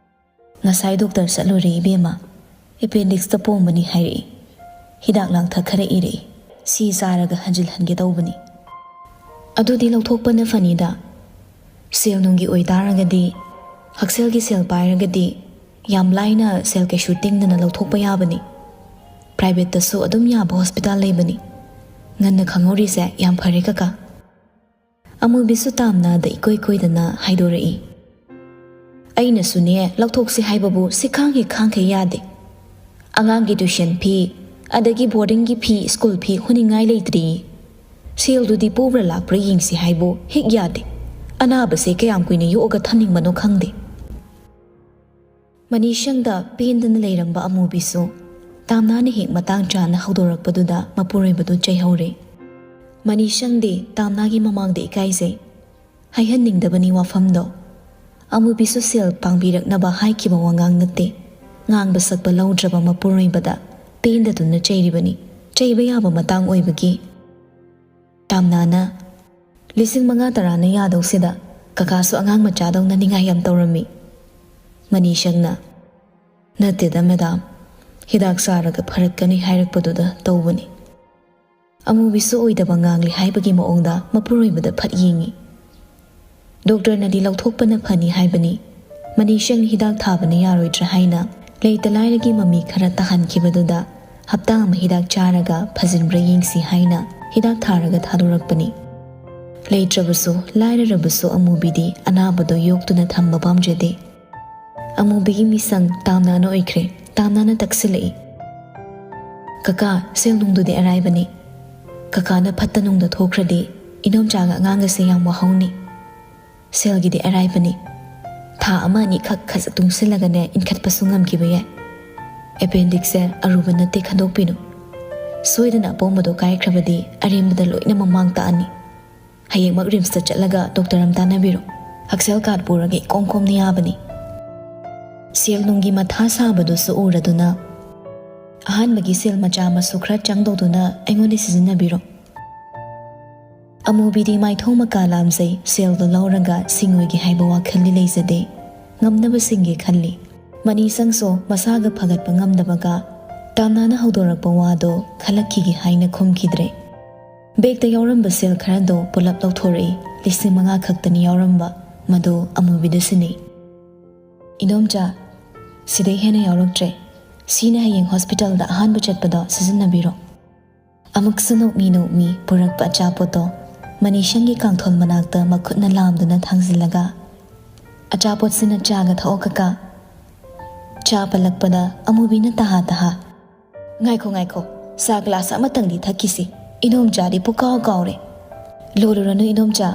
"ꯉꯁꯥꯏ ꯗꯣꯛꯇꯔ ꯆꯠꯂꯨꯔꯦ ꯏꯕꯦꯝꯃ, ꯑꯦꯄꯦꯟꯗꯤꯛꯁꯇ ꯄꯣꯝꯕꯅꯤ ꯍꯥꯏꯔꯛꯏ꯫ ꯍꯤꯗꯥꯛ ꯂꯥꯡꯊꯛ ꯈꯔ ꯏꯔꯛꯏ, ꯁꯤ ꯆꯥꯔꯒ ꯍꯟꯖꯤꯜꯍꯟꯒꯦ ꯇꯧꯕꯅꯤ꯫" "ꯑꯗꯨꯗꯤ ꯂꯧꯊꯣꯛꯄꯅ ꯐꯅꯤꯗ꯫ ꯁꯦꯜ ꯅꯨꯡꯒꯤ ꯑꯣꯏꯇꯥꯔꯒꯗꯤ, ꯍꯛꯁꯦꯜꯒꯤ ꯁꯦꯜ ꯄꯥꯏꯔꯒꯗꯤ ꯌꯥꯝ ꯂꯥꯏꯅ ꯁꯦꯜ ꯀꯩꯁꯨ ꯇꯤꯡꯗꯅ ꯂꯧꯊꯣꯛꯄ ꯌꯥꯕꯅꯤ꯫ ꯄ꯭ꯔꯥꯏꯚꯦꯠꯇꯁꯨ ꯑꯗꯨꯝ ꯌꯥꯕ ꯍꯣꯁꯄꯤꯇꯥꯜ ꯂꯩꯕꯅꯤ꯫ ꯉꯟꯅ ꯈꯪꯍꯧꯔꯤꯁꯦ ꯌꯥꯝ ꯐꯔꯦ ꯀꯀꯥ꯫" ꯑꯃꯨꯕꯤꯁꯨ ꯇꯥꯝꯅꯥꯗ ꯏꯀꯣꯏ ꯀꯣꯏꯗꯅ ꯍꯥꯏꯗꯣꯔꯛꯏ꯫ "ꯑꯩꯅꯁꯨꯅꯦ, ꯂꯧꯊꯣꯛꯁꯤ ꯍꯥꯏꯕꯕꯨ ꯁꯤꯈꯥꯡ ꯍꯦꯛ ꯈꯥꯡꯈꯩ ꯌꯥꯗꯦ꯫ ꯑꯉꯥꯡꯒꯤ ꯇ꯭ꯌꯨꯁꯟ ꯐꯤ, ꯑꯗꯒꯤ ꯕꯣꯔꯗꯤꯡꯒꯤ ꯐꯤ, ꯁ꯭ꯀꯨꯜ ꯐꯤ ꯍꯨꯅꯤꯡꯉꯥꯏ ꯂꯩꯇ꯭ꯔꯤ꯫ ꯁꯦꯜꯗꯨꯗꯤ ꯄꯨꯕ꯭ꯔꯥ ꯂꯥꯛꯄ꯭ꯔꯥ ꯌꯦꯡꯁꯤ ꯍꯥꯏꯕꯨ ꯍꯦꯛ ꯌꯥꯗꯦ꯫ ꯑꯅꯥꯕꯁꯦ ꯀꯌꯥꯝ ꯀꯨꯏꯅ ꯌꯣꯛꯑꯒ ꯊꯝꯅꯤꯡꯕꯅꯣ ꯈꯪꯗꯦ꯫" ꯃꯅꯤꯁꯪꯗ ꯄꯦꯟꯗꯅ ꯂꯩꯔꯝꯕ ꯑꯃꯨꯕꯤꯁꯨ ꯇꯥꯝꯅꯥꯅ ꯍꯦꯛ ꯃꯇꯥꯡ ꯆꯥꯅ ꯍꯧꯗꯣꯔꯛꯄꯗꯨꯗ ꯃꯄꯨꯔꯣꯏꯕꯗꯨ ꯆꯩꯍꯧꯔꯦ꯫ ꯃꯅꯤꯁꯪꯗꯤ ꯇꯥꯝꯅꯥꯒꯤ ꯃꯃꯥꯡꯗ ꯏꯀꯥꯏꯖꯩ꯫ ꯍꯥꯏꯍꯟꯅꯤꯡꯗꯕꯅꯤ ꯋꯥꯐꯝꯗꯣ꯫ ꯑꯃꯨꯕꯤꯁꯨ ꯁꯦꯜ ꯄꯥꯡꯕꯤꯔꯛꯅꯕ ꯍꯥꯏꯈꯤꯕ ꯋꯥꯉꯥꯡ ꯅꯠꯇꯦ꯫ ꯉꯥꯡꯕ ꯁꯛꯄ ꯂꯧꯗ꯭ꯔꯕ ꯃꯄꯨꯔꯣꯏꯕꯗ ꯄꯦꯟꯗꯗꯨꯅ ꯆꯩꯔꯤꯕꯅꯤ꯫ ꯆꯩꯕ ꯌꯥꯕ ꯃꯇꯥꯡ ꯑꯣꯏꯕꯒꯤ꯫ ꯇꯥꯝꯅꯥꯅ, "ꯂꯤꯁꯤꯡ ꯃꯉꯥ ꯇꯔꯥꯅ ꯌꯥꯗꯧꯁꯤꯗ, ꯀꯀꯥꯁꯨ ꯑꯉꯥꯡ ꯃꯆꯥꯗꯧꯅ ꯅꯤꯡꯉꯥꯏ ꯌꯥꯝ ꯇꯧꯔꯝꯃꯤ꯫" ꯃꯅꯤꯁꯪꯅ, "ꯅꯠꯇꯦꯗ ꯃꯦꯗꯥꯝ, ꯍꯤꯗꯥꯛ ꯆꯥꯔꯒ ꯐꯔꯛꯀꯅꯤ ꯍꯥꯏꯔꯛꯄꯗꯨꯗ ꯇꯧꯕꯅꯤ꯫" ꯑꯃꯨꯕꯤꯁꯨ ꯑꯣꯏꯗꯕ ꯉꯥꯡꯂꯤ ꯍꯥꯏꯕꯒꯤ ꯃꯑꯣꯡꯗ ꯃꯄꯨꯔꯣꯏꯕꯗ ꯐꯠ ꯌꯦꯡꯉꯤ꯫ "ꯗꯣꯛꯇꯔꯅꯗꯤ ꯂꯧꯊꯣꯛꯄꯅ ꯐꯅꯤ ꯍꯥꯏꯕꯅꯤ꯫ ꯃꯅꯤꯁꯪ ꯍꯤꯗꯥꯛ ꯊꯥꯕꯅ ꯌꯥꯔꯣꯏꯗ꯭ꯔꯥ ꯍꯥꯏꯅ ꯂꯩꯇ ꯂꯥꯏꯔꯒꯤ ꯃꯃꯤ ꯈꯔ ꯇꯥꯍꯟꯈꯤꯕꯗꯨꯗ ꯍꯞꯇꯥ ꯑꯃ ꯍꯤꯗꯥꯛ ꯆꯥꯔꯒ ꯐꯖꯤꯟꯕ꯭ꯔꯥ ꯌꯦꯡꯁꯤ ꯍꯥꯏꯅ ꯍꯤꯗꯥꯛ ꯊꯥꯔꯒ ꯊꯥꯗꯣꯔꯛꯄꯅꯤ꯫" ꯂꯩꯇ꯭ꯔꯕꯁꯨ ꯂꯥꯏꯔꯔꯕꯁꯨ ꯑꯃꯨꯕꯤꯗꯤ ꯑꯅꯥꯕꯗꯣ ꯌꯣꯛꯇꯨꯅ ꯊꯝꯕ ꯄꯥꯝꯖꯗꯦ꯫ ꯑꯃꯨꯕꯤꯒꯤ ꯃꯤꯁꯪ ꯇꯥꯝꯅꯥꯅ ꯑꯣꯏꯈ꯭ꯔꯦ꯫ ꯇꯥꯝꯅꯥꯅ ꯇꯛꯁꯤꯜꯂꯛꯏ꯫ "ꯀꯀꯥ, ꯁꯦꯜ ꯅꯨꯡꯗꯨꯗꯤ ꯑꯔꯥꯏꯕꯅꯤ꯫ ꯀꯀꯥꯅ ꯐꯠꯇ ꯅꯨꯡꯗ ꯊꯣꯛꯈ꯭ꯔꯗꯤ ꯏꯅꯣꯝꯆꯥꯒ ꯑꯉꯥꯡꯒꯁꯦ ꯌꯥꯝ ꯋꯥꯍꯧꯅꯤ꯫ ꯁꯦꯜꯒꯤꯗꯤ ꯑꯔꯥꯏꯕꯅꯤ꯫ ꯊꯥ ꯑꯃ ꯑꯅꯤꯈꯛ ꯈꯖ ꯇꯨꯡꯁꯤꯜꯂꯒꯅꯦ ꯏꯟꯈꯠꯄꯁꯨ ꯉꯝꯈꯤꯕ ꯌꯥꯏ꯫ ꯑꯦꯄꯦꯟꯗꯤꯛꯁꯁꯦ ꯑꯔꯨꯕ ꯅꯠꯇꯦ, ꯈꯟꯗꯣꯛꯄꯤꯅꯨ꯫ ꯁꯣꯏꯗꯅ ꯑꯄꯣꯝꯕꯗꯣ ꯀꯥꯏꯈ꯭ꯔꯕꯗꯤ ꯑꯔꯦꯝꯕꯗ ꯂꯣꯏꯅꯃꯛ ꯃꯥꯡ ꯇꯥꯛꯑꯅꯤ꯫ ꯍꯌꯦꯡꯃꯛ ꯔꯤꯝꯁꯇ ꯆꯠꯂꯒ ꯗꯣꯛꯇꯔ ꯑꯃ ꯇꯥꯟꯅꯕꯤꯔꯣ꯫ ꯍꯛꯁꯦꯜ ꯀꯥꯔꯗ ꯄꯨꯔꯒ ꯏꯀꯣꯝ ꯀꯣꯝꯅ ꯌꯥꯕꯅꯤ꯫ ꯁꯦꯜ ꯅꯨꯡꯒꯤ ꯃꯊꯥ ꯁꯥꯕꯗꯨꯁꯨ ꯎꯔꯗꯨꯅ, ꯑꯍꯥꯟꯕꯒꯤ ꯁꯦꯜ ꯃꯆꯥ ꯃꯁꯨ ꯈꯔ ꯆꯪꯗꯧꯗꯨꯅ ꯑꯩꯉꯣꯟꯗ ꯁꯤꯖꯤꯟꯅꯕꯤꯔꯣ꯫" ꯑꯃꯨꯕꯤꯗꯤ ꯃꯥꯏꯊꯣꯡ ꯃꯀꯥ ꯂꯥꯝꯖꯩ, ꯁꯦꯜꯗꯣ ꯂꯧꯔꯒ ꯁꯤꯡꯉꯣꯏꯒꯦ ꯍꯥꯏꯕ ꯋꯥꯈꯜꯗꯤ ꯂꯩꯖꯗꯦ꯫ ꯉꯝꯅꯕ ꯁꯤꯡꯒꯦ ꯈꯜꯂꯤ꯫ ꯃꯅꯤ ꯆꯪꯁꯣ ꯃꯁꯥꯒ ꯐꯒꯠꯄ ꯉꯝꯗꯕꯒ ꯇꯥꯝꯅꯥꯅ ꯍꯧꯗꯣꯔꯛꯄ ꯋꯥꯗꯣ ꯈꯜꯂꯛꯈꯤꯒꯦ ꯍꯥꯏꯅ ꯈꯨꯝꯈꯤꯗ꯭ꯔꯦ꯫ ꯕꯦꯒꯇ ꯌꯥꯎꯔꯝꯕ ꯁꯦꯜ ꯈꯔꯗꯣ ꯄꯨꯂꯞ ꯂꯧꯊꯣꯔꯛꯏ꯫ ꯂꯤꯁꯤꯡ ꯃꯉꯥ ꯈꯛꯇꯅꯤ ꯌꯥꯎꯔꯝꯕ, ꯃꯗꯨ ꯑꯃꯨꯕꯤꯗ ꯁꯤꯟꯅꯩ꯫ "ꯏꯗꯣꯝꯆꯥ, ꯁꯤꯗꯩ ꯍꯦꯟꯅ ꯌꯥꯎꯔꯛꯇ꯭ꯔꯦ꯫ ꯁꯤꯅ ꯍꯌꯦꯡ ꯍꯣꯁꯄꯤꯇꯥꯜꯗ ꯑꯍꯥꯟꯕ ꯆꯠꯄꯗꯣ ꯁꯤꯖꯤꯟꯅꯕꯤꯔꯣ꯫" ꯑꯃꯨꯛꯁꯨ ꯅꯣꯛꯃꯤ ꯅꯣꯛꯃꯤ ꯄꯨꯔꯛꯄ ꯑꯆꯥꯄꯣꯠꯇꯣ ꯃꯅꯤꯁꯪꯒꯤ ꯀꯥꯡꯊꯣꯜ ꯃꯅꯥꯛꯇ ꯃꯈꯨꯠꯅ ꯂꯥꯝꯗꯨꯅ ꯊꯥꯡꯖꯤꯜꯂꯒ, "ꯑꯆꯥꯄꯣꯠꯁꯤꯅ ꯆꯥꯒ ꯊꯛꯑꯣ ꯀꯀꯥ꯫" ꯆꯥ ꯄꯜꯂꯛꯄꯗ ꯑꯃꯨꯕꯤꯅ ꯇꯍꯥ ꯇꯍꯥ, "ꯉꯥꯏꯈꯣ ꯉꯥꯏꯈꯣ, ꯆꯥ ꯒ꯭ꯂꯥꯁ ꯑꯃꯇꯪꯗꯤ ꯊꯛꯈꯤꯁꯤ꯫ ꯏꯗꯣꯝꯆꯥꯗꯤ ꯄꯨꯀꯥꯎ ꯀꯥꯎꯔꯦ꯫" "ꯂꯣꯜꯂꯨꯔꯅꯨ ꯏꯗꯣꯝꯆꯥ,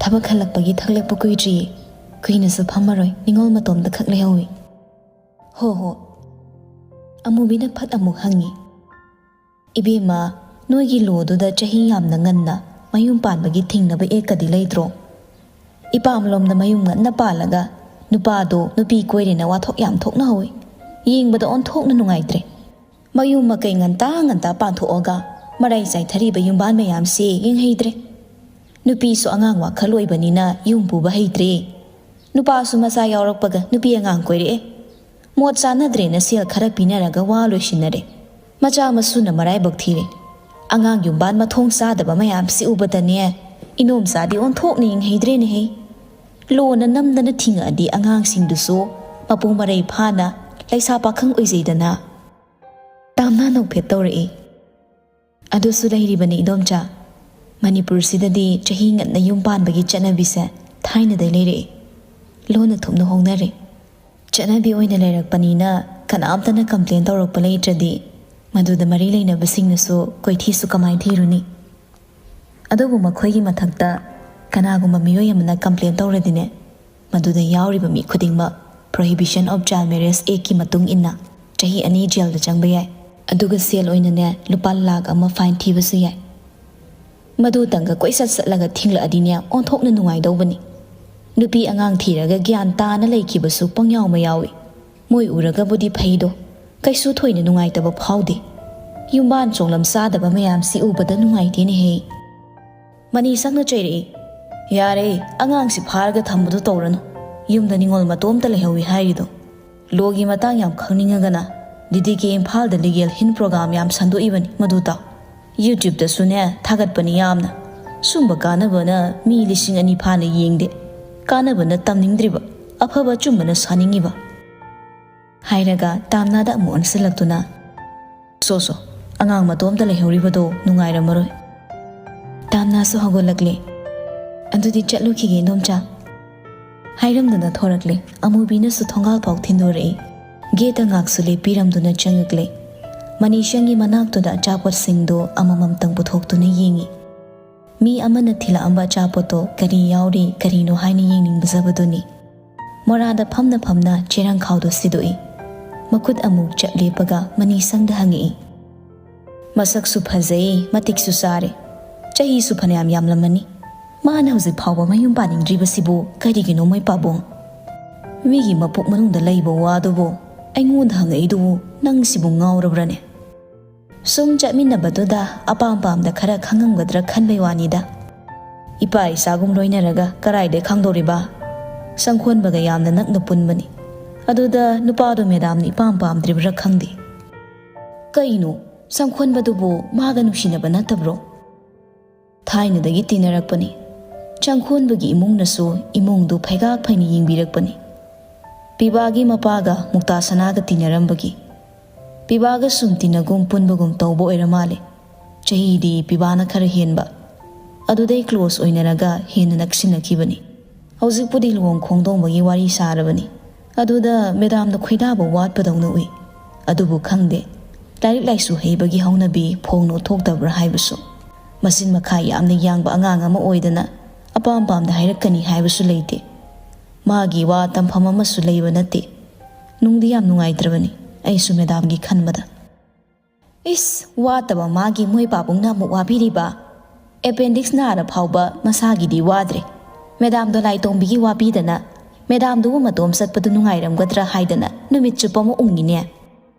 ꯊꯕꯛ ꯍꯜꯂꯛꯄꯒꯤ ꯊꯛꯂꯛꯄ ꯀꯨꯏꯗ꯭ꯔꯤꯌꯦ꯫ ꯀꯨꯏꯅꯁꯨ ꯐꯝꯃꯔꯣꯏ, ꯅꯤꯉꯣꯜ ꯃꯇꯣꯝꯇ ꯈꯛ ꯂꯩꯍꯧꯏ꯫" "ꯍꯣ ꯍꯣ꯫" ꯑꯃꯨꯕꯤꯅ ꯐꯠ ꯑꯃꯨꯛ ꯍꯪꯉꯤ, "ꯏꯕꯦꯝꯃ, ꯅꯣꯏꯒꯤ ꯂꯣꯗꯨꯗ ꯆꯍꯤ ꯌꯥꯝꯅ ꯉꯟꯅ ꯃꯌꯨꯝ ꯄꯥꯟꯕꯒꯤ ꯊꯤꯡꯅꯕ ꯑꯦꯛꯀꯗꯤ ꯂꯩꯇ꯭ꯔꯣ? ꯏꯄꯥꯝꯂꯣꯝꯗ ꯃꯌꯨꯝ ꯉꯟꯅ ꯄꯥꯜꯂꯒ ꯅꯨꯄꯥꯗꯣ ꯅꯨꯄꯤ ꯀꯣꯏꯔꯦꯅ ꯋꯥꯊꯣꯛ ꯌꯥꯝ ꯊꯣꯛꯅꯍꯧꯋꯤ꯫ ꯌꯦꯡꯕꯗ ꯑꯣꯟꯊꯣꯛꯅ ꯅꯨꯡꯉꯥꯏꯇ꯭ꯔꯦ꯫ ꯃꯌꯨꯝ ꯃꯀꯩ ꯉꯟꯇꯥ ꯉꯟꯇꯥ ꯄꯥꯟꯊꯣꯛꯑꯒ ꯃꯔꯥꯏ ꯆꯥꯏꯊꯔꯤꯕ ꯌꯨꯝꯕꯥꯟ ꯃꯌꯥꯝꯁꯦ ꯌꯦꯡꯍꯩꯗ꯭ꯔꯦ꯫ ꯅꯨꯄꯤꯁꯨ ꯑꯉꯥꯡ ꯋꯥꯈꯜ ꯑꯣꯏꯕꯅꯤꯅ ꯌꯨꯝ ꯄꯨꯕ ꯍꯩꯇ꯭ꯔꯦ꯫ ꯅꯨꯄꯥꯁꯨ ꯃꯆꯥ ꯌꯥꯎꯔꯛꯄꯒ ꯅꯨꯄꯤ ꯑꯉꯥꯡ ꯀꯣꯏꯔꯛꯑꯦ꯫ ꯃꯣꯠ ꯆꯥꯅꯗ꯭ꯔꯦꯅ ꯁꯦꯜ ꯈꯔ ꯄꯤꯅꯔꯒ ꯋꯥ ꯂꯣꯏꯁꯤꯟꯅꯔꯦ꯫ ꯃꯆꯥ ꯃꯁꯨꯅ ꯃꯔꯥꯏꯕꯛ ꯊꯤꯔꯦ꯫ ꯑꯉꯥꯡ ꯌꯨꯝꯕꯥꯟ ꯃꯊꯣꯡ ꯆꯥꯗꯕ ꯃꯌꯥꯝꯁꯤ ꯎꯕꯗꯅꯦ, ꯏꯅꯣꯝꯆꯥꯗꯤ ꯑꯣꯟꯊꯣꯛꯅ ꯌꯦꯡꯍꯩꯗ꯭ꯔꯦꯅꯦꯍꯦ꯫ ꯂꯣꯅ ꯅꯝꯗꯅ ꯊꯤꯡꯉꯛꯑꯗꯤ ꯑꯉꯥꯡꯁꯤꯡꯗꯨꯁꯨ ꯃꯄꯨꯡ ꯃꯔꯩ ꯐꯥꯅ ꯂꯩꯁꯥ ꯄꯥꯈꯪ ꯑꯣꯏꯖꯩꯗꯅ꯫" ꯇꯥꯝꯅ ꯅꯣꯛꯐꯦꯠ ꯇꯧꯔꯛꯏ꯫ "ꯑꯗꯨꯁꯨ ꯂꯩꯔꯤꯕꯅꯤ ꯏꯗꯣꯝꯆꯥ꯫ ꯃꯅꯤꯄꯨꯔꯁꯤꯗꯗꯤ ꯆꯍꯤ ꯉꯟꯅ ꯌꯨꯝ ꯄꯥꯟꯕꯒꯤ ꯆꯠꯅꯕꯤꯁꯦ ꯊꯥꯏꯅꯗꯩ ꯂꯩꯔꯛꯏ꯫ ꯂꯣꯟꯅ ꯊꯨꯞꯅ ꯍꯣꯡꯅꯔꯦ꯫ ꯆꯠꯅꯕꯤ ꯑꯣꯏꯅ ꯂꯩꯔꯛꯄꯅꯤꯅ ꯀꯅꯥꯝꯇꯅ ꯀꯝꯄ꯭ꯂꯦꯟ ꯇꯧꯔꯛꯄ ꯂꯩꯇ꯭ꯔꯗꯤ ꯃꯗꯨꯗ ꯃꯔꯤ ꯂꯩꯅꯕꯁꯤꯡꯅꯁꯨ ꯀꯣꯏꯊꯤꯁꯨ ꯀꯃꯥꯏ ꯊꯤꯔꯨꯅꯤ? ꯑꯗꯨꯕꯨ ꯃꯈꯣꯏꯒꯤ ꯃꯊꯛꯇ ꯀꯅꯥꯒꯨꯝꯕ ꯃꯤꯑꯣꯏ ꯑꯃꯅ ꯀꯝꯄ꯭ꯂꯦꯟ ꯇꯧꯔꯗꯤꯅꯦ, ꯃꯗꯨꯗ ꯌꯥꯎꯔꯤꯕ ꯃꯤ ꯈꯨꯗꯤꯡꯃꯛ Prohibition of Child Marriage Actꯀꯤ ꯃꯇꯨꯡ ꯏꯟꯅ ꯆꯍꯤ ꯑꯅꯤ ꯖꯦꯜꯗ ꯆꯪꯕ ꯌꯥꯏ꯫ ꯑꯗꯨꯒ ꯁꯦꯜ ꯑꯣꯏꯅꯅꯦ ꯂꯨꯄꯥ ꯂꯥꯈ ꯑꯃ ꯐꯥꯏꯟ ꯊꯤꯕꯁꯨ ꯌꯥꯏ꯫ ꯃꯗꯨꯇꯪꯒ ꯀꯣꯏꯆꯠ ꯆꯠꯂꯒ ꯊꯤꯡꯂꯛꯑꯗꯤꯅꯦ ꯑꯣꯟꯊꯣꯛꯅ ꯅꯨꯡꯉꯥꯏꯗꯧꯕꯅꯤ꯫ ꯅꯨꯄꯤ ꯑꯉꯥꯡ ꯊꯤꯔꯒ ꯒ꯭ꯌꯥꯟ ꯇꯥꯅ ꯂꯩꯈꯤꯕꯁꯨ ꯄꯪꯌꯥꯎ ꯃꯌꯥꯎꯏ꯫ ꯃꯣꯏ ꯎꯔꯒꯕꯨꯗꯤ ꯐꯩꯗꯣ, ꯀꯩꯁꯨ ꯊꯣꯏꯅ ꯅꯨꯡꯉꯥꯏꯇꯕ ꯐꯥꯎꯗꯦ꯫ ꯌꯨꯝꯕꯥꯟ ꯆꯣꯡꯂꯝ ꯆꯥꯗꯕ ꯃꯌꯥꯝꯁꯤ ꯎꯕꯗ ꯅꯨꯡꯉꯥꯏꯇꯦꯅꯦꯍꯦ꯫" ꯃꯅꯤꯁꯪꯅ ꯆꯩꯔꯛꯏ꯫ "ꯌꯥꯔꯦ, ꯑꯉꯥꯡꯁꯤ ꯐꯥꯔꯒ ꯊꯝꯕꯗꯨ ꯇꯧꯔꯅꯨ꯫ ꯌꯨꯝꯗ ꯅꯤꯉꯣꯜ ꯃꯇꯣꯝꯇ ꯂꯩꯍꯧꯏ ꯍꯥꯏꯔꯤꯗꯣ꯫ ꯂꯣꯒꯤ ꯃꯇꯥꯡ ꯌꯥꯝ ꯈꯪꯅꯤꯡꯉꯒꯅ ꯗꯤ ꯗꯤ ꯀꯦ ꯏꯝꯐꯥꯜꯗ ꯂꯤꯒꯦꯜ ꯍꯤꯟ ꯄ꯭ꯔꯣꯒ꯭ꯔꯥꯝ ꯌꯥꯝ ꯁꯟꯗꯣꯛꯏꯕꯅꯤ, ꯃꯗꯨ ꯇꯥꯎ꯫ YouTubeꯇꯁꯨꯅꯦ ꯊꯥꯒꯠꯄꯅꯤ ꯌꯥꯝꯅ꯫ ꯁꯨꯝꯕ ꯀꯥꯟꯅꯕꯅ ꯃꯤ ꯂꯤꯁꯤꯡ ꯑꯅꯤ ꯐꯥꯅ ꯌꯦꯡꯗꯦ꯫ ꯀꯥꯟꯅꯕꯅ ꯇꯝꯅꯤꯡꯗ꯭ꯔꯤꯕ, ꯑꯐꯕ ꯑꯆꯨꯝꯕꯅ ꯁꯥꯅꯤꯡꯉꯤꯕ"꯫ ꯍꯥꯏꯔꯒ ꯇꯥꯝꯅꯥꯗ ꯑꯃꯨꯛ ꯑꯣꯟꯁꯤꯜꯂꯛꯇꯨꯅ, "ꯁꯣ ꯁꯣ, ꯑꯉꯥꯡ ꯃꯇꯣꯝꯇ ꯂꯩꯍꯧꯔꯤꯕꯗꯣ ꯅꯨꯡꯉꯥꯏꯔꯝꯃꯔꯣꯏ"꯫ ꯇꯥꯝꯅꯥꯁꯨ ꯍꯧꯒꯠꯂꯛꯂꯦ꯫ "ꯑꯗꯨꯗꯤ ꯆꯠꯂꯨꯈꯤꯒꯦ, ꯏꯟꯗꯣꯝꯆꯥ" ꯍꯥꯏꯔꯝꯗꯨꯅ ꯊꯣꯔꯛꯂꯦ꯫ ꯑꯃꯨꯕꯤꯅꯁꯨ ꯊꯣꯡꯒꯥꯜ ꯐꯥꯎ ꯊꯤꯟꯗꯣꯔꯛꯏ꯫ ꯒꯦꯠꯇ ꯉꯥꯛꯁꯨ ꯂꯦꯞꯄꯤꯔꯝꯗꯨꯅ ꯆꯪꯉꯛꯂꯦ꯫ ꯃꯅꯤꯁꯪꯒꯤ ꯃꯅꯥꯛꯇꯨꯗ ꯑꯆꯥꯄꯣꯠꯁꯤꯡꯗꯣ ꯑꯃꯃꯝꯇꯪ ꯄꯨꯊꯣꯛꯇꯨꯅ ꯌꯦꯡꯉꯤ꯫ ꯃꯤ ꯑꯃꯅ ꯊꯤꯜꯂꯛꯑꯝꯕ ꯑꯆꯥꯄꯣꯠꯇꯣ ꯀꯔꯤ ꯌꯥꯎꯔꯤ, ꯀꯔꯤꯅꯣ ꯍꯥꯏꯅ ꯌꯦꯡꯅꯤꯡꯕꯖꯕꯗꯨꯅꯤ꯫ ꯃꯣꯔꯥꯗ ꯐꯝꯅ ꯐꯝꯅ ꯆꯦꯔꯪꯈꯥꯎꯗꯣ ꯁꯤꯗꯣꯛꯏ꯫ ꯃꯈꯨꯠ ꯑꯃꯨꯛ ꯆꯞ ꯂꯦꯞꯄꯒ ꯃꯅꯤꯁꯪꯗ ꯍꯪꯉꯛꯏ꯫ "ꯃꯁꯛꯁꯨ ꯐꯖꯩ, ꯃꯇꯤꯛꯁꯨ ꯆꯥꯔꯦ꯫ ꯆꯍꯤꯁꯨ ꯐꯅꯌꯥꯝ ꯌꯥꯝꯂꯝꯃꯅꯤ꯫ ꯃꯥꯅ ꯍꯧꯖꯤꯛ ꯐꯥꯎꯕ ꯃꯌꯨꯝ ꯄꯥꯅꯤꯡꯗ꯭ꯔꯤꯕꯁꯤꯕꯨ ꯀꯔꯤꯒꯤꯅꯣ, ꯃꯣꯏ ꯄꯥꯕꯨꯡ? ꯃꯤꯒꯤ ꯃꯄꯨꯛ ꯃꯅꯨꯡꯗ ꯂꯩꯕ ꯋꯥꯗꯨꯕꯨ ꯑꯩꯉꯣꯟꯗ ꯍꯪꯉꯛꯏꯗꯨꯕꯨ ꯅꯪꯁꯤꯕꯨ ꯉꯥꯎꯔꯕ꯭ꯔꯅꯦ?" ꯁꯨꯝ ꯆꯠꯃꯤꯟꯅꯕꯗꯨꯗ ꯑꯄꯥꯝ ꯄꯥꯝꯗ ꯈꯔ ꯈꯪꯉꯝꯒꯗ꯭ꯔꯥ ꯈꯟꯕꯩ ꯋꯥꯅꯤꯗ꯫ ꯏꯄꯥ ꯏꯆꯥꯒꯨꯝ ꯂꯣꯏꯅꯔꯒ ꯀꯔꯥꯏꯗꯩ ꯈꯪꯗꯧꯔꯤꯕ? ꯁꯪꯈꯣꯟꯕꯒ ꯌꯥꯝꯅ ꯅꯛꯅ ꯄꯨꯟꯕꯅꯤ꯫ ꯑꯗꯨꯗ ꯅꯨꯄꯥꯗꯣ ꯃꯦꯗꯥꯝꯅ ꯏꯄꯥꯝ ꯄꯥꯝꯗ꯭ꯔꯤꯕ꯭ꯔꯥ ꯈꯪꯗꯦ꯫ ꯀꯩꯅꯣ, ꯁꯪꯈꯣꯟꯕꯗꯨꯕꯨ ꯃꯥꯒ ꯅꯨꯡꯁꯤꯅꯕ ꯅꯠꯇꯕ꯭ꯔꯣ? ꯊꯥꯏꯅꯗꯒꯤ ꯇꯤꯟꯅꯔꯛꯄꯅꯤ꯫ ꯁꯪꯈꯣꯟꯕꯒꯤ ꯏꯃꯨꯡꯅꯁꯨ ꯏꯃꯨꯡꯗꯨ ꯐꯩꯒꯥꯛ ꯐꯩꯅ ꯌꯦꯡꯕꯤꯔꯛꯄꯅꯤ꯫ ꯄꯤꯕꯥꯒꯤ ꯃꯄꯥꯒ ꯃꯨꯛꯇꯥ ꯁꯅꯥꯒ ꯇꯤꯟꯅꯔꯝꯕꯒꯤ꯫ ꯄꯤꯕꯥꯒ ꯁꯨꯝ ꯇꯤꯟꯅꯒꯨꯝ ꯄꯨꯟꯕꯒꯨꯝ ꯇꯧꯕ ꯑꯣꯏꯔ ꯃꯥꯜꯂꯦ꯫ ꯆꯍꯤꯗꯤ ꯄꯤꯕꯥꯅ ꯈꯔ ꯍꯦꯟꯕ꯫ ꯑꯗꯨꯗꯩ close ꯑꯣꯏꯅꯔꯒ ꯍꯦꯟꯅ ꯅꯛꯁꯤꯟꯅꯈꯤꯕꯅꯤ꯫ ꯍꯧꯖꯤꯛꯄꯨꯗꯤ ꯂꯨꯍꯣꯡ ꯈꯣꯡꯗꯣꯡꯕꯒꯤ ꯋꯥꯔꯤ ꯁꯥꯔꯕꯅꯤ꯫ ꯑꯗꯨꯗ ꯃꯦꯗꯥꯝꯗ ꯈꯣꯏꯗꯥꯕ ꯋꯥꯠꯄꯗꯧꯅ ꯎꯏ꯫ ꯑꯗꯨꯕꯨ ꯈꯪꯗꯦ, ꯂꯥꯏꯔꯤꯛ ꯂꯥꯏꯁꯨ ꯍꯩꯕꯒꯤ ꯍꯧꯅꯕꯤ ꯐꯣꯡꯅꯣ ꯊꯣꯛꯇꯕ꯭ꯔꯥ ꯍꯥꯏꯕꯁꯨ꯫ ꯃꯆꯤꯟ ꯃꯈꯥ ꯌꯥꯝꯅ ꯌꯥꯡꯕ ꯑꯉꯥꯡ ꯑꯃ ꯑꯣꯏꯗꯅ ꯑꯄꯥꯝ ꯄꯥꯝꯗ ꯍꯥꯏꯔꯛꯀꯅꯤ ꯍꯥꯏꯕꯁꯨ ꯂꯩꯇꯦ꯫ ꯃꯥꯒꯤ ꯋꯥ ꯇꯝꯐꯝ ꯑꯃꯁꯨ ꯂꯩꯕ ꯅꯠꯇꯦ꯫ ꯅꯨꯡꯗꯤ ꯌꯥꯝ ꯅꯨꯡꯉꯥꯏꯇ꯭ꯔꯕꯅꯤ ꯑꯩꯁꯨ ꯃꯦꯗꯥꯝꯒꯤ ꯈꯟꯕꯗ꯫ ꯏꯁ, ꯋꯥꯠꯇꯕ ꯃꯥꯒꯤ ꯃꯣꯏ ꯄꯥꯕꯨꯡꯅ ꯑꯃꯨꯛ ꯋꯥꯕꯤꯔꯤꯕ? Appendix ꯅꯥꯔ ꯐꯥꯎꯕ ꯃꯁꯥꯒꯤꯗꯤ ꯋꯥꯗ꯭ꯔꯦ꯫ ꯃꯦꯗꯥꯝꯗꯣ ꯂꯥꯏꯇꯣꯝꯕꯤꯒꯤ ꯋꯥꯕꯤꯗꯅ, ꯃꯦꯗꯥꯝꯗꯨꯕꯨ ꯃꯇꯣꯝ ꯆꯠꯄꯗꯨ ꯅꯨꯡꯉꯥꯏꯔꯝꯒꯗ꯭ꯔꯥ ꯍꯥꯏꯗꯅ ꯅꯨꯃꯤꯠ ꯆꯨꯞꯄ ꯑꯃ ꯎꯪꯉꯤꯅꯦ꯫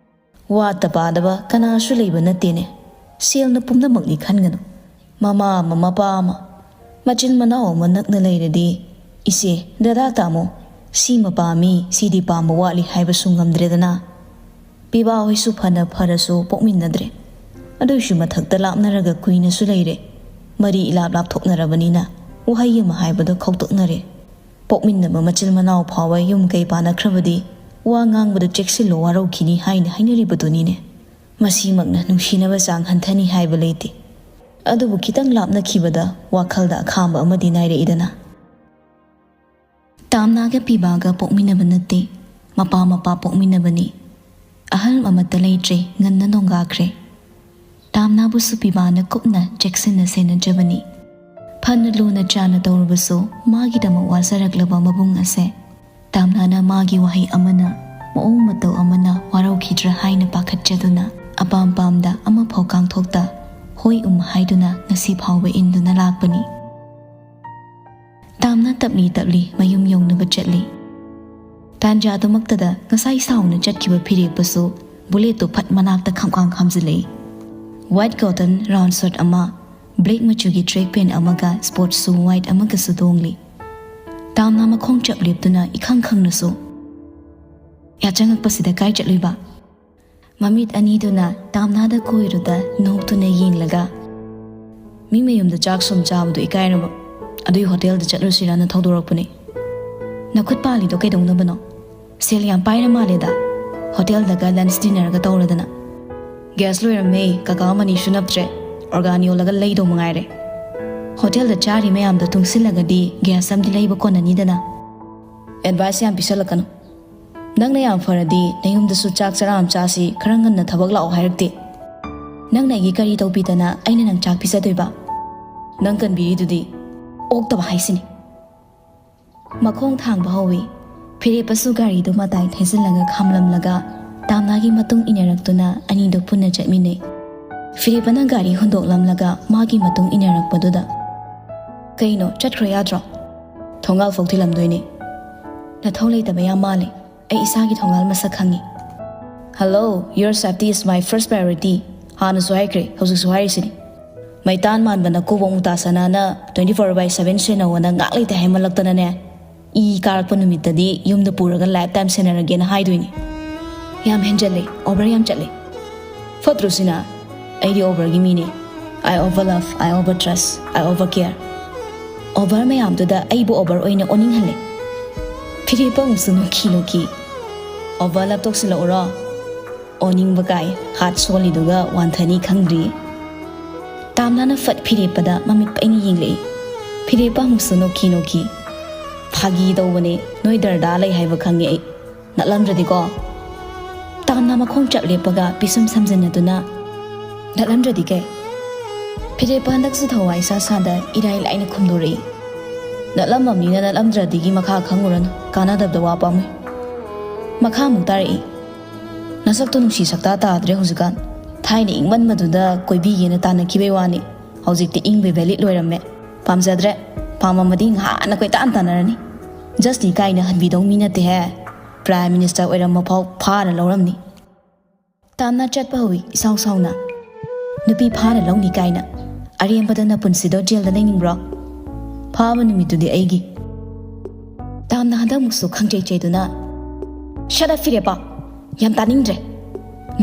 ꯋꯥꯠꯇ ꯄꯥꯗꯕ ꯀꯅꯥꯁꯨ ꯂꯩꯕ ꯅꯠꯇꯦꯅꯦ꯫ ꯁꯦꯜꯅ ꯄꯨꯝꯅꯃꯛꯅꯤ ꯈꯟꯒꯅꯨ꯫ ꯃꯃꯥ ꯑꯃ, ꯃꯄꯥ ꯑꯃ, ꯃꯆꯤꯟ ꯃꯅꯥꯎ ꯑꯃ ꯅꯛꯅ ꯂꯩꯔꯗꯤ, ꯏꯆꯦ, ꯗꯗꯥ, ꯇꯥꯃꯣ, ꯁꯤꯃ ꯄꯥꯝꯃꯤ, ꯁꯤꯗꯤ ꯄꯥꯝꯕ ꯋꯥꯠꯂꯤ ꯍꯥꯏꯕꯁꯨ ꯉꯝꯗ꯭ꯔꯦꯗꯅ꯫ ꯄꯤꯕꯥ ꯍꯣꯏꯁꯨ ꯐꯅ ꯐꯔꯁꯨ ꯄꯣꯛꯃꯤꯟꯅꯗ꯭ꯔꯦ꯫ ꯑꯗꯨꯏꯁꯨ ꯃꯊꯛꯇ ꯂꯥꯞꯅꯔꯒ ꯀꯨꯏꯅꯁꯨ ꯂꯩꯔꯦ꯫ ꯃꯔꯤ ꯏꯂꯥꯞ ꯂꯥꯞꯊꯣꯛꯅꯔꯕꯅꯤꯅ ꯋꯥꯍꯩ ꯑꯃ ꯍꯥꯏꯕꯗ ꯈꯧꯇꯣꯛꯅꯔꯦ꯫ ꯄꯣꯛꯃꯤꯟꯅꯕ ꯃꯆꯤꯟ ꯃꯅꯥꯎ ꯐꯥꯎꯕ ꯌꯨꯝ ꯀꯩ ꯄꯥꯟꯅꯈ꯭ꯔꯕꯗꯤ ꯋꯥ ꯉꯥꯡꯕꯗ ꯆꯦꯛꯁꯤꯜꯂꯣ, ꯋꯥꯔꯧꯈꯤꯅꯤ ꯍꯥꯏꯅ ꯍꯥꯏꯅꯔꯤꯕꯗꯨꯅꯤꯅꯦ꯫ ꯃꯁꯤꯃꯛꯅ ꯅꯨꯡꯁꯤꯅꯕ ꯆꯥꯡ ꯍꯟꯊꯅꯤ ꯍꯥꯏꯕ ꯂꯩꯇꯦ꯫ ꯑꯗꯨꯕꯨ ꯈꯤꯇꯪ ꯂꯥꯞꯅꯈꯤꯕꯗ ꯋꯥꯈꯜꯗ ꯑꯈꯥꯝꯕ ꯑꯃꯗꯤ ꯅꯥꯏꯔꯛꯏꯗꯅ꯫ ꯇꯥꯝꯅꯥꯒ ꯄꯤꯕꯥꯒ ꯄꯣꯛꯃꯤꯟꯅꯕ ꯅꯠꯇꯦ, ꯃꯄꯥ ꯃꯄꯥ ꯄꯣꯛꯃꯤꯟꯅꯕꯅꯤ꯫ ꯑꯍꯜ ꯑꯃꯠꯇ ꯂꯩꯇ꯭ꯔꯦ, ꯉꯟꯅ ꯅꯣꯡꯒꯥꯈ꯭ꯔꯦ꯫ ꯇꯥꯝꯅꯥꯕꯨꯁꯨ ꯄꯤꯕꯥꯅ ꯀꯨꯞꯅ ꯆꯦꯛꯁꯤꯟꯅ ꯁꯦꯟꯅꯖꯕꯅꯤ꯫ ꯐꯅ ꯂꯨꯅ ꯆꯥꯅ ꯇꯧꯔꯕꯁꯨ, ꯃꯥꯒꯤꯗꯃꯛ ꯋꯥꯖꯔꯛꯂꯕ ꯃꯕꯨꯡ ꯑꯁꯦ ꯇꯥꯝꯅꯥꯅ ꯃꯥꯒꯤ ꯋꯥꯍꯩ ꯑꯃꯅ, ꯃꯑꯣꯡ ꯃꯇꯧ ꯑꯃꯅ ꯋꯥꯔꯧꯈꯤꯗ꯭ꯔꯥ ꯍꯥꯏꯅ ꯄꯥꯈꯠꯆꯗꯨꯅ, ꯑꯄꯥꯝ ꯄꯥꯝꯗ ꯑꯃꯐꯥꯎ ꯀꯥꯡꯊꯣꯛꯇ ꯍꯣꯏ ꯎꯝ ꯍꯥꯏꯗꯨꯅ ꯉꯁꯤ ꯐꯥꯎꯕ ꯏꯟꯗꯨꯅ ꯂꯥꯛꯄꯅꯤ꯫ ꯇꯥꯝꯅꯥ ꯇꯞꯂꯤ ꯇꯞꯂꯤ ꯃꯌꯨꯝ ꯌꯧꯅꯕ ꯆꯠꯂꯤ꯫ ꯇꯥꯟꯖꯥꯗꯨꯃꯛꯇꯗ ꯉꯁꯥꯏ ꯁꯥꯎꯅ ꯆꯠꯈꯤꯕ ꯐꯤꯔꯦꯞꯄꯁꯨ ꯕꯨꯂꯦꯠꯇꯨ ꯐꯠ ꯃꯅꯥꯛꯇ ꯈꯝꯈꯥꯡ ꯈꯥꯝꯖꯤꯜꯂꯛꯏ꯫ ꯋꯥꯏꯠ ꯀꯣꯇꯟ ꯔꯥꯎꯟ ꯁꯔꯠ ꯑꯃ, ꯕ꯭ꯂꯦꯛ ꯃꯆꯨꯒꯤ ꯇ꯭ꯔꯦꯛ ꯄꯦꯟ ꯑꯃꯒ ꯁ꯭ꯄꯣꯔꯠ ꯁꯨ ꯋꯥꯏꯠ ꯑꯃꯒꯁꯨ ꯇꯣꯡꯂꯤ꯫ ꯇꯥꯝꯅꯥ ꯃꯈꯣꯡ ꯆꯞ ꯂꯦꯞꯇꯨꯅ ꯏꯈꯪ ꯈꯪꯅꯁꯨ ꯌꯥꯆꯪꯉꯛꯄꯁꯤꯗ ꯀꯥꯏ ꯆꯠꯂꯨꯏꯕ? ꯃꯃꯤꯠ ꯑꯅꯤꯗꯨꯅ ꯇꯥꯝꯅꯥꯗ ꯀꯣꯏꯔꯨꯗ ꯅꯣꯛꯇꯨꯅ ꯌꯦꯡꯂꯒ, "ꯃꯤ ꯃꯌꯨꯝꯗ ꯆꯥꯛ ꯁꯨꯝ ꯆꯥꯕꯗꯣ ꯏꯀꯥꯏꯔꯕ, ꯑꯗꯨꯏ ꯍꯣꯇꯦꯜꯗ ꯆꯠꯂꯨꯁꯤꯔꯅ ꯊꯧꯗꯣꯔꯛꯄꯅꯦ꯫ ꯅꯈꯨꯠ ꯄꯥꯜꯂꯤꯗꯣ ꯀꯩꯗꯧꯅꯕꯅꯣ? ꯁꯦꯜ ꯌꯥꯝ ꯄꯥꯏꯔ ꯃꯥꯜꯂꯦꯗ, ꯍꯣꯇꯦꯜꯗꯒ ꯂꯟꯁ ꯗꯤꯟꯅꯔꯒ ꯇꯧꯔꯗꯅ?" "ꯒ꯭ꯌꯥꯁ ꯂꯣꯏꯔꯝꯃꯦ, ꯀꯀꯥ ꯑꯃꯅꯤꯁꯨ ꯅꯞꯇ꯭ꯔꯦ, ꯑꯣꯔꯒꯥꯟ ꯌꯣꯜꯂꯒ ꯂꯩꯗꯧ ꯃꯉꯥꯏꯔꯦ꯫ ꯍꯣꯇꯦꯜꯗ ꯆꯥꯔꯤ ꯃꯌꯥꯝꯗꯣ ꯇꯨꯡꯁꯤꯜꯂꯒꯗꯤ ꯒ꯭ꯌꯥꯁ ꯑꯃꯗꯤ ꯂꯩꯕ ꯀꯣꯟꯅꯅꯤꯗꯅ꯫ ꯑꯦꯗꯚꯥꯏꯁ ꯌꯥꯝ ꯄꯤꯁꯜꯂꯛꯀꯅꯨ꯫ ꯅꯪꯅ ꯌꯥꯝ ꯐꯔꯗꯤ ꯅꯌꯨꯝꯗꯁꯨ ꯆꯥꯛ ꯆꯔꯥ ꯑꯃ ꯆꯥꯁꯤ, ꯈꯔ ꯉꯟꯅ ꯊꯕꯛ ꯂꯥꯛꯑꯣ ꯍꯥꯏꯔꯛꯇꯦ꯫ ꯅꯪꯅ ꯑꯩꯒꯤ ꯀꯔꯤ ꯇꯧꯕꯤꯗꯅ ꯑꯩꯅ ꯅꯪ ꯆꯥꯛ ꯄꯤꯖꯗꯣꯏꯕ? ꯅꯪ ꯀꯟꯕꯤꯔꯤꯗꯨꯗꯤ ꯑꯣꯛꯇꯕ ꯍꯥꯏꯁꯤꯅꯤ꯫" ꯃꯈꯣꯡ ꯊꯥꯡꯕ ꯍꯧꯏ꯫ ꯐꯤꯔꯦꯞꯄꯁꯨ ꯒꯥꯔꯤꯗꯨ ꯃꯇꯥꯏ ꯊꯩꯖꯤꯜꯂꯒ ꯈꯥꯝꯂꯝꯂꯒ ꯇꯥꯝꯅꯥꯒꯤ ꯃꯇꯨꯡ ꯏꯟꯅꯔꯛꯇꯨꯅ ꯑꯅꯤꯗꯨ ꯄꯨꯟꯅ ꯆꯠꯃꯤꯟꯅꯩ꯫ ꯐꯤꯔꯦꯞꯄꯅ ꯒꯥꯔꯤ ꯍꯨꯟꯗꯣꯛꯂꯝꯂꯒ ꯃꯥꯒꯤ ꯃꯇꯨꯡ ꯏꯟꯅꯔꯛꯄꯗꯨꯗ, "ꯀꯩꯅꯣ, ꯆꯠꯈ꯭ꯔꯣ ꯌꯥꯗ꯭ꯔꯣ?" "ꯊꯣꯡꯒꯥꯜ ꯐꯥꯎ ꯊꯤꯜꯂꯝꯗꯣꯏꯅꯦ꯫" "ꯅꯊꯧ ꯂꯩꯇꯕ ꯌꯥꯝ ꯃꯥꯜꯂꯦ꯫ ꯑꯩ ꯏꯁꯥꯒꯤ ꯊꯣꯡꯒꯥꯜ ꯃꯁꯛ ꯈꯪꯉꯤ꯫" "Hello, your safety is my first priority꯫ ꯍꯥꯟꯅꯁꯨ ꯍꯥꯏꯈ꯭ꯔꯦ, ꯍꯧꯖꯤꯛꯁꯨ ꯍꯥꯏꯔꯤꯁꯤꯅꯤ꯫ ꯃꯩꯇꯥꯟ ꯃꯥꯟꯕ ꯅꯀꯨꯕꯣꯛ ꯃꯨꯛꯇꯥ ꯁꯅꯥꯅ twenty four by seven ꯁꯦꯟꯅꯧꯑꯣꯅ ꯉꯥꯛ ꯂꯩꯇꯦ ꯍꯥꯏꯃꯜꯂꯛꯇꯅꯅꯦ, ꯏ ꯀꯥꯔꯛꯄ ꯅꯨꯃꯤꯠꯇꯗꯤ ꯌꯨꯝꯗ ꯄꯨꯔꯒ lifetime ꯁꯦꯟꯅꯔꯒꯦꯅ ꯍꯥꯏꯗꯣꯏꯅꯤ꯫ ꯌꯥꯝ ꯍꯦꯟꯖꯜꯂꯦ, over ꯌꯥꯝ ꯆꯠꯂꯦ꯫ ꯐꯠꯇ꯭ꯔꯣ ꯁꯤꯅ? ꯑꯩꯗꯤ overꯒꯤ ꯃꯤꯅꯦ꯫ I over love, I over trust, I over care꯫ Over ꯃꯌꯥꯝꯗꯨꯗ ꯑꯩꯕꯨ over ꯑꯣꯏꯅ ꯑꯣꯟꯅꯤꯡꯍꯜꯂꯦ꯫ ꯐꯤꯔꯦꯞꯄ ꯑꯃꯨꯛꯁꯨ ꯅꯣꯛꯈꯤ ꯅꯣꯛꯈꯤ꯫ Over love ꯇꯧꯁꯤꯜꯂꯛꯎꯔꯣ? ꯑꯣꯅꯤꯡꯕ ꯀꯥꯏ, ꯍꯥꯠ ꯁꯣꯜꯂꯤꯗꯨꯒ ꯋꯥꯟꯊꯅꯤ ꯈꯪꯗ꯭ꯔꯤ꯫ ꯇꯥꯝꯅꯥꯅ ꯐꯠ ꯐꯤꯔꯦꯞꯄꯗ ꯃꯃꯤꯠ ꯄꯩꯅ ꯌꯦꯡꯂꯛꯏ꯫ ꯐꯤꯔꯦꯞꯄ ꯑꯃꯨꯛꯁꯨ ꯅꯣꯛꯈꯤ ꯅꯣꯛꯈꯤ꯫ ꯐꯥꯒꯤ ꯇꯧꯕꯅꯦ, ꯅꯣꯏ ꯗꯔꯗꯥ ꯂꯩ ꯍꯥꯏꯕ ꯈꯪꯉꯦ ꯑꯩ꯫ ꯅꯠꯂꯝꯗ꯭ꯔꯗꯤꯀꯣ꯫ ꯇꯥꯝꯅꯥ ꯃꯈꯣꯡ ꯆꯞ ꯂꯦꯞꯄꯒ ꯄꯤꯁꯨꯝ ꯁꯝꯖꯤꯟꯅꯗꯨꯅ, ꯅꯠꯂꯝꯗ꯭ꯔꯗꯤ ꯀꯩ? ꯐꯤꯔꯦꯞꯄ ꯍꯟꯗꯛꯁꯨ ꯊꯋꯥꯏ ꯏꯁꯥ ꯁꯥꯗ ꯏꯔꯥꯏ ꯂꯥꯏꯅ ꯈꯨꯝꯗꯣꯔꯛꯏ꯫ ꯅꯠꯂꯝꯃꯕꯅꯤꯅ ꯅꯠꯂꯝꯗ꯭ꯔꯗꯤꯒꯤ ꯃꯈꯥ ꯈꯪꯉꯨꯔꯅꯨ, ꯀꯥꯟꯅꯗꯕꯗ ꯋꯥ ꯄꯥꯝꯃꯨꯏ꯫ ꯃꯈꯥ ꯑꯃꯨꯛ ꯇꯥꯔꯛꯏ꯫ ꯅꯁꯛꯇꯣ ꯅꯨꯡꯁꯤ ꯁꯛꯇꯥ ꯇꯥꯗ꯭ꯔꯦ ꯍꯧꯖꯤꯛꯀꯥꯟ꯫ ꯊꯥꯏꯅ ꯏꯪꯃꯟꯕꯗꯨꯗ ꯀꯣꯏꯕꯤꯒꯦꯅ ꯇꯥꯟꯅꯈꯤꯕꯩ ꯋꯥꯅꯤ꯫ ꯍꯧꯖꯤꯛꯇꯤ ꯏꯪꯕꯩ valid ꯂꯣꯏꯔꯝꯃꯦ꯫ ꯄꯥꯝꯖꯗ꯭ꯔꯦ꯫ ꯄꯥꯝꯃꯝꯃꯗꯤ ꯉꯍꯥꯟꯅ ꯀꯣꯏꯇꯥꯟ ꯇꯥꯟꯅꯔꯅꯤ꯫ Just ꯏꯀꯥꯏꯅ ꯍꯟꯕꯤꯗꯧ ꯃꯤ ꯅꯠꯇꯦꯍꯦ꯫ Prime Minister ꯑꯣꯏꯔꯝꯕ ꯐꯥꯎ ꯐꯥꯔ ꯂꯧꯔꯝꯅꯤ꯫ ꯇꯥꯝꯅ ꯆꯠꯄ ꯍꯧꯏ ꯏꯁꯥꯎ ꯁꯥꯎꯅ꯫ ꯅꯨꯄꯤ ꯐꯥꯔ ꯂꯧꯅꯤ ꯀꯥꯏꯅ꯫ ꯑꯔꯦꯝꯕꯗ ꯅꯄꯨꯟꯁꯤꯗꯣ ꯖꯦꯜꯗ ꯂꯩꯅꯤꯡꯕ꯭ꯔꯣ? ꯐꯥꯕ ꯅꯨꯃꯤꯠꯇꯨꯗꯤ ꯑꯩꯒꯤ꯫ ꯇꯥꯝꯅ ꯍꯟꯗꯛꯃꯨꯛꯁꯨ ꯈꯪꯆꯩ ꯆꯩꯗꯨꯅ, "Shut up, ꯐꯤꯔꯦꯞꯄ! ꯌꯥꯝ ꯇꯥꯅꯤꯡꯗ꯭ꯔꯦ꯫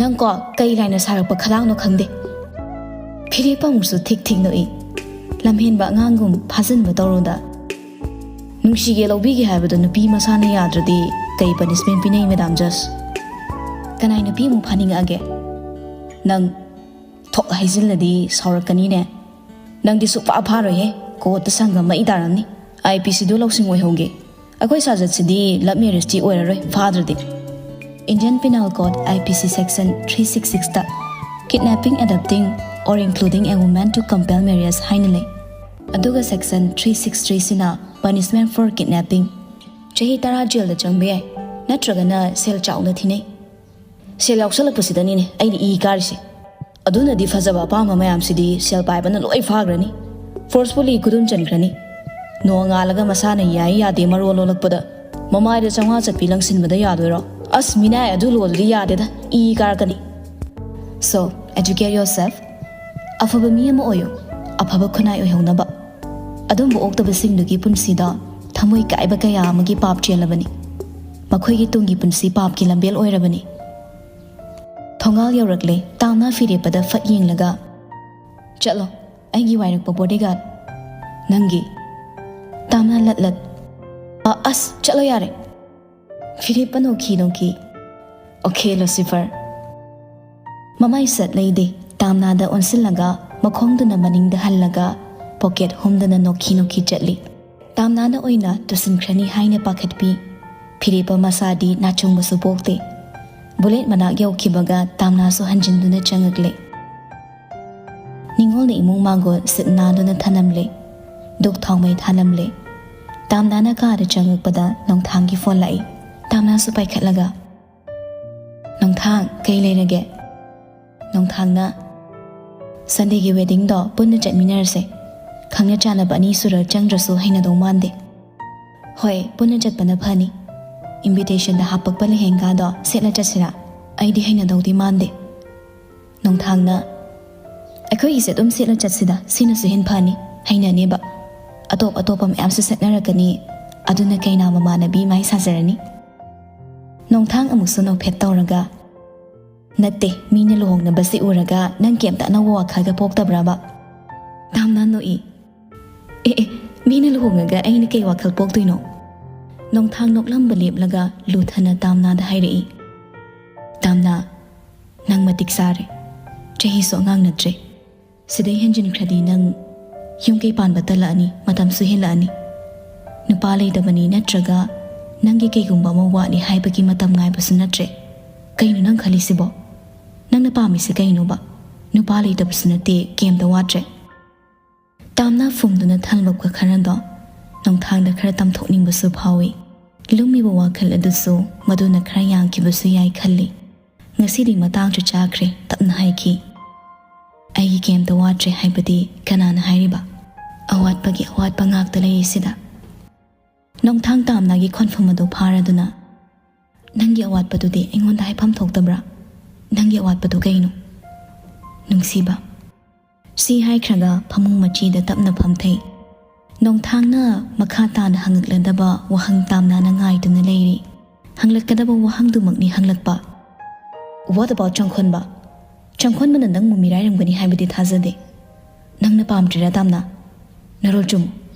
ꯅꯪꯀꯣ ꯀꯩ ꯂꯥꯏꯅ ꯁꯥꯔꯛꯄ ꯈꯗꯥꯡꯅꯣ ꯈꯪꯗꯦ꯫" ꯐꯤꯔꯦꯞꯄ ꯑꯃꯨꯛꯁꯨ ꯊꯤꯛ ꯊꯤꯛ ꯅꯣꯛꯏ꯫ ꯂꯝꯍꯦꯟꯕ ꯑꯉꯥꯡꯒꯨꯝ ꯐꯥꯖꯤꯟꯕ ꯇꯧꯔꯨꯗ꯫ ꯅꯨꯡꯁꯤꯒꯦ ꯂꯧꯕꯤꯒꯦ ꯍꯥꯏꯕꯗꯣ ꯅꯨꯄꯤ ꯃꯁꯥꯅ ꯌꯥꯗ꯭ꯔꯗꯤ ꯀꯩ punishment ꯄꯤꯅꯩ, Madam Judge? ꯀꯅꯥꯏ ꯅꯨꯄꯤ ꯑꯃꯨꯛ ꯐꯥꯅꯤꯡꯉꯛꯑꯒꯦ? ꯅꯪ ꯊꯣꯛ ꯍꯥꯏꯖꯤꯜꯂꯗꯤ ꯁꯥꯎꯔꯛꯀꯅꯤꯅꯦ꯫ ꯅꯪꯗꯤ ꯁꯨꯛꯐꯥ ꯐꯥꯔꯣꯏꯍꯦ, court ꯇ ꯁꯪꯒꯝ ꯃꯩ ꯇꯥꯔꯝꯅꯤ꯫ IPC ꯗꯨ ꯂꯧꯁꯤꯡ ꯑꯣꯏꯍꯧꯒꯦ꯫ ꯑꯩꯈꯣꯏ ꯁꯥꯖꯠꯁꯤꯗꯤ love marriage ꯇꯤ ꯑꯣꯏꯔꯔꯣꯏ, ꯐꯥꯗ꯭ꯔꯗꯤ꯫ Indian Penal Code, IPC section three six six ꯇ kidnapping, abducting or including a woman to compel marriage ꯍꯥꯏꯅ ꯂꯩ꯫ ꯑꯗꯨꯒ section three six three ꯁꯤꯅ punishment for kidnapping꯫ ꯆꯍꯤ ꯇꯔꯥ ꯖꯦꯜꯗ ꯆꯪꯕ ꯌꯥꯏ, ꯅꯠꯇ꯭ꯔꯒꯅ ꯁꯦꯜ ꯆꯥꯎꯅ ꯊꯤꯅꯩ꯫ ꯁꯦꯜ ꯌꯥꯎꯁꯜꯂꯛꯄꯁꯤꯗꯅꯤꯅꯦ ꯑꯩꯅ ꯏ ꯀꯥꯔꯤꯁꯦ꯫ ꯑꯗꯨꯅꯗꯤ ꯐꯖꯕ ꯑꯄꯥꯝꯕ ꯃꯌꯥꯝꯁꯤꯗꯤ ꯁꯦꯜ ꯄꯥꯏꯕꯅ ꯂꯣꯏ ꯐꯥꯈ꯭ꯔꯅꯤ, forcefully ꯈꯨꯗꯨꯝ ꯆꯟꯈ꯭ꯔꯅꯤ꯫ ꯅꯣꯡꯉꯥꯜꯂꯒ ꯃꯁꯥꯅ ꯌꯥꯏ ꯌꯥꯗꯦ ꯃꯔꯣꯜ ꯂꯣꯜꯂꯛꯄꯗ ꯃꯃꯥꯏꯗ ꯆꯥꯝꯃꯉꯥ ꯆꯠꯄꯤ ꯂꯪꯁꯤꯟꯕꯗ ꯌꯥꯗꯣꯏꯔꯣ? ꯑꯁ, ꯃꯤꯅꯥꯏ ꯑꯗꯨ ꯂꯣꯗꯨꯗꯤ ꯌꯥꯗꯦꯗ, ꯏ ꯀꯥꯔꯛꯀꯅꯤ꯫ So, educate yourself, ꯑꯐꯕ ꯃꯤ ꯑꯃ ꯑꯣꯏꯌꯨ, ꯑꯐꯕ ꯈꯨꯟꯅꯥꯏ ꯑꯣꯏꯍꯧꯅꯕ꯫ ꯑꯗꯨꯝꯕ ꯑꯣꯛꯇꯕꯁꯤꯡꯗꯨꯒꯤ ꯄꯨꯟꯁꯤꯗ ꯊꯃꯣꯏ ꯀꯥꯏꯕ ꯀꯌꯥ ꯑꯃꯒꯤ ꯄꯥꯞ ꯆꯦꯜꯂꯕꯅꯤ꯫ ꯃꯈꯣꯏꯒꯤ ꯇꯨꯡꯒꯤ ꯄꯨꯟꯁꯤ ꯄꯥꯞꯀꯤ ꯂꯝꯕꯦꯜ ꯑꯣꯏꯔꯕꯅꯤ꯫ ꯊꯣꯡꯒꯥꯜ ꯌꯧꯔꯛꯂꯦ꯫ ꯇꯥꯝꯅ ꯐꯤꯔꯦꯞꯄꯗ ꯐꯠ ꯌꯦꯡꯂꯒ, "ꯆꯠꯂꯣ, ꯑꯩꯒꯤ ꯋꯥꯏꯔꯛꯄ bodyguard꯫ ꯅꯪꯒꯤ"꯫ ꯇꯥꯝꯅ ꯂꯠ ꯂꯠ, "ꯑ, ꯑꯁ, ꯆꯠꯂꯣ ꯌꯥꯔꯦ"꯫ ꯐꯤꯔꯦꯞꯄ ꯅꯣꯛꯈꯤ ꯅꯣꯛꯈꯤ꯫ "Okay, Lucifer"꯫ ꯃꯃꯥꯏ ꯁꯠ ꯂꯩꯗꯦ꯫ ꯇꯥꯝꯅꯥꯗ ꯑꯣꯟꯁꯤꯜꯂꯒ, ꯃꯈꯣꯡꯗꯨꯅ ꯃꯅꯤꯡꯗ ꯍꯜꯂꯒ, ꯄꯣꯀꯦꯠ ꯍꯨꯝꯗꯨꯅ ꯅꯣꯛꯈꯤ ꯅꯣꯛꯈꯤ ꯆꯠꯂꯤ꯫ ꯇꯥꯝꯅꯥꯅ ꯑꯣꯏꯅ ꯇꯨꯁꯤꯟꯈ꯭ꯔꯅꯤ ꯍꯥꯏꯅ ꯄꯥꯈꯠꯄꯤ꯫ ꯐꯤꯔꯦꯞꯄ ꯃꯁꯥꯗꯤ ꯅꯥꯆꯨꯡꯕꯁꯨ ꯄꯣꯛꯇꯦ꯫ ꯕꯨꯂꯦꯠ ꯃꯅꯥꯛ ꯌꯧꯈꯤꯕꯒ ꯇꯥꯝꯅꯥꯁꯨ ꯍꯟꯖꯤꯟꯗꯨꯅ ꯆꯪꯉꯛꯂꯦ꯫ ꯅꯤꯡꯉꯣꯜꯅ ꯏꯃꯨꯡ ꯃꯥꯡꯒꯣꯜ ꯁꯤꯠ ꯅꯥꯟꯗꯨꯅ ꯊꯅꯝꯂꯦ꯫ ꯙꯨꯛ ꯊꯥꯎꯃꯩ ꯊꯥꯂꯝꯂꯦ꯫ ꯇꯥꯝꯅꯥꯅ ꯀꯥꯗ ꯆꯪꯉꯛꯄꯗ ꯅꯣꯡꯊꯥꯡꯒꯤ ꯐꯣꯟ ꯂꯥꯛꯏ꯫ ꯇꯥꯝꯅꯥꯁꯨ ꯄꯥꯏꯈꯠꯂꯒ, "ꯅꯣꯡꯊꯥꯡ, ꯀꯩ ꯂꯩꯔꯒꯦ?" ꯅꯣꯡꯊꯥꯡꯅ, "ꯁꯟꯗꯦꯒꯤ ꯋꯦꯗꯤꯡꯗꯣ ꯄꯨꯟꯅ ꯆꯠꯃꯤꯟꯅꯔꯁꯦ꯫ ꯈꯪꯅ ꯆꯥꯟꯅꯕ ꯑꯅꯤ ꯁꯨꯔ ꯆꯪꯗ꯭ꯔꯁꯨ ꯍꯩꯅꯗꯧ ꯃꯥꯟꯗꯦ"꯫ "ꯍꯣꯏ, ꯄꯨꯟꯅ ꯆꯠꯄꯅ ꯐꯅꯤ꯫ ꯏꯟꯚꯤꯇꯦꯁꯟꯗ ꯍꯥꯞꯄꯛꯄ ꯂꯩꯍꯦꯡꯒꯥꯗꯣ ꯁꯦꯠꯂ ꯆꯠꯁꯤꯔꯥ? ꯑꯩꯗꯤ ꯍꯩꯅꯗꯧꯗꯤ ꯃꯥꯟꯗꯦ"꯫ ꯅꯣꯡꯊꯥꯡꯅ, "ꯑꯩꯈꯣꯏꯒꯤꯁꯦ ꯑꯗꯨꯝ ꯁꯦꯠꯂ ꯆꯠꯁꯤꯗ, ꯁꯤꯅꯁꯨ ꯍꯦꯟ ꯐꯅꯤ, ꯍꯩꯅꯅꯦꯕ꯫ ꯑꯇꯣꯞ ꯑꯇꯣꯞꯄ ꯃꯌꯥꯝꯁꯨ ꯁꯦꯠꯅꯔꯛꯀꯅꯤ, ꯑꯗꯨꯅ ꯀꯩꯅꯥ ꯃꯃꯥꯟꯅꯕꯤ ꯃꯥꯏ ꯁꯥꯖꯔꯅꯤ"꯫ ꯅꯣꯡꯊꯥꯡ ꯑꯃꯨꯛꯁꯨ ꯅꯣꯛꯐꯦꯠ ꯇꯧꯔꯒ, "ꯅꯠꯇꯦ, ꯃꯤꯅ ꯂꯨꯍꯣꯡꯅꯕꯁꯤ ꯎꯔꯒ ꯅꯪ ꯀꯩꯝꯇ ꯑꯅꯧꯕ ꯋꯥꯈꯜꯒ ꯄꯣꯛꯇꯕ꯭ꯔꯕ?" ꯇꯥꯝꯅꯥ ꯅꯣꯛꯏ꯫ "ꯑꯦ ꯑꯦ, ꯃꯤꯅ ꯂꯨꯍꯣꯡꯉꯒ ꯑꯩꯅ ꯀꯩ ꯋꯥꯈꯜ ꯄꯣꯛꯇꯣꯏꯅꯣ?" ꯅꯣꯡꯊꯥꯡ ꯅꯣꯛꯂꯝꯕ ꯂꯦꯞꯂꯒ ꯂꯨꯊꯅ ꯇꯥꯝꯅꯥꯗ ꯍꯥꯏꯔꯛꯏ꯫ "ꯇꯥꯝꯅꯥ, ꯅꯪ ꯃꯇꯤꯛ ꯆꯥꯔꯦ꯫ ꯆꯍꯤꯁꯨ ꯑꯉꯥꯡ ꯅꯠꯇ꯭ꯔꯦ꯫ ꯁꯤꯗꯩ ꯍꯦꯟꯖꯤꯟꯈ꯭ꯔꯗꯤ ꯅꯪ ꯌꯨꯝ ꯀꯩ ꯄꯥꯟꯕ ꯇꯜꯂꯛꯑꯅꯤ, ꯃꯇꯝꯁꯨ ꯍꯦꯜꯂꯛꯑꯅꯤ꯫ ꯅꯨꯄꯥ ꯂꯩꯇꯕꯅꯤ ꯅꯠꯇ꯭ꯔꯒ ꯅꯪꯒꯤ ꯀꯩꯒꯨꯝꯕ ꯑꯃ ꯋꯥꯠꯂꯤ ꯍꯥꯏꯕꯒꯤ ꯃꯇꯝ ꯉꯥꯏꯕꯁꯨ ꯅꯠꯇ꯭ꯔꯦ꯫ ꯀꯩꯅꯣ ꯅꯪ ꯈꯜꯂꯤꯁꯤꯕꯣ? ꯅꯪꯅ ꯄꯥꯝꯃꯤꯁꯤ ꯀꯩꯅꯣꯕ? ꯅꯨꯄꯥ ꯂꯩꯇꯕꯁꯨ ꯅꯠꯇꯦ, ꯀꯩꯝꯇ ꯋꯥꯠꯇ꯭ꯔꯦ"꯫ ꯇꯥꯝꯅꯥ ꯐꯨꯝꯗꯨꯅ ꯊꯜꯂꯛꯄ ꯈꯔꯗꯣ ꯅꯣꯡꯊꯥꯡꯗ ꯈꯔ ꯇꯝꯊꯣꯛꯅꯤꯡꯕꯁꯨ ꯐꯥꯎꯏ꯫ ꯂꯨꯝꯃꯤꯕ ꯋꯥꯈꯜ ꯑꯗꯨꯁꯨ ꯃꯗꯨꯅ ꯈꯔ ꯌꯥꯡꯈꯤꯕꯁꯨ ꯌꯥꯏ ꯈꯜꯂꯤ꯫ ꯉꯁꯤꯗꯤ ꯃꯇꯥꯡꯁꯨ ꯆꯥꯈ꯭ꯔꯦ, ꯇꯞꯅ ꯍꯥꯏꯈꯤ꯫ "ꯑꯩꯒꯤ ꯀꯩꯝꯇ ꯋꯥꯠꯇ꯭ꯔꯦ ꯍꯥꯏꯕꯗꯤ ꯀꯅꯥꯅ ꯍꯥꯏꯔꯤꯕ? ꯑꯋꯥꯠꯄꯒꯤ ꯑꯋꯥꯠꯄ ꯉꯥꯛꯇ ꯂꯩꯔꯤꯁꯤꯗ"꯫ ꯅꯣꯡꯊꯥꯡ ꯇꯥꯝꯅꯥꯒꯤ ꯈꯣꯟꯐꯝ ꯑꯗꯨ ꯐꯥꯔꯗꯨꯅ, "ꯅꯪꯒꯤ ꯑꯋꯥꯠꯄꯗꯨꯗꯤ ꯑꯩꯉꯣꯟꯗ ꯍꯥꯏꯐꯝ ꯊꯣꯛꯇꯕ꯭ꯔꯥ? ꯅꯪꯒꯤ ꯑꯋꯥꯠꯄꯗꯨ ꯀꯩꯅꯣ?" "ꯅꯨꯡꯁꯤꯕ"꯫ ꯁꯤ ꯍꯥꯏꯈ꯭ꯔꯒ ꯐꯃꯨꯡ ꯃꯆꯤꯗ ꯇꯞꯅ ꯐꯝꯊꯩ꯫ ꯅꯣꯡꯊꯥꯡꯅ ꯃꯈꯥ ꯇꯥꯅ ꯍꯪꯂꯛꯂꯗꯕ ꯋꯥꯍꯪ ꯇꯥꯝꯅꯥꯅ ꯉꯥꯏꯗꯨꯅ ꯂꯩꯔꯤ꯫ ꯍꯪꯂꯛꯀꯗꯕ ꯋꯥꯍꯪꯗꯨꯃꯛꯅꯤ ꯍꯪꯂꯛꯄ꯫ "What about ꯆꯪꯈꯣꯟꯕ? ꯆꯪꯈꯣꯟꯕꯅ ꯅꯪꯕꯨ ꯃꯤꯔꯥꯏꯔꯝꯒꯅꯤ ꯍꯥꯏꯕꯗꯤ ꯊꯥꯖꯗꯦ꯫ ꯅꯪꯅ ꯄꯥꯝꯗ꯭ꯔꯤꯔꯥ ꯇꯥꯝꯅꯥ? ꯅꯔꯣꯜ ꯆꯨꯝꯃꯨ꯫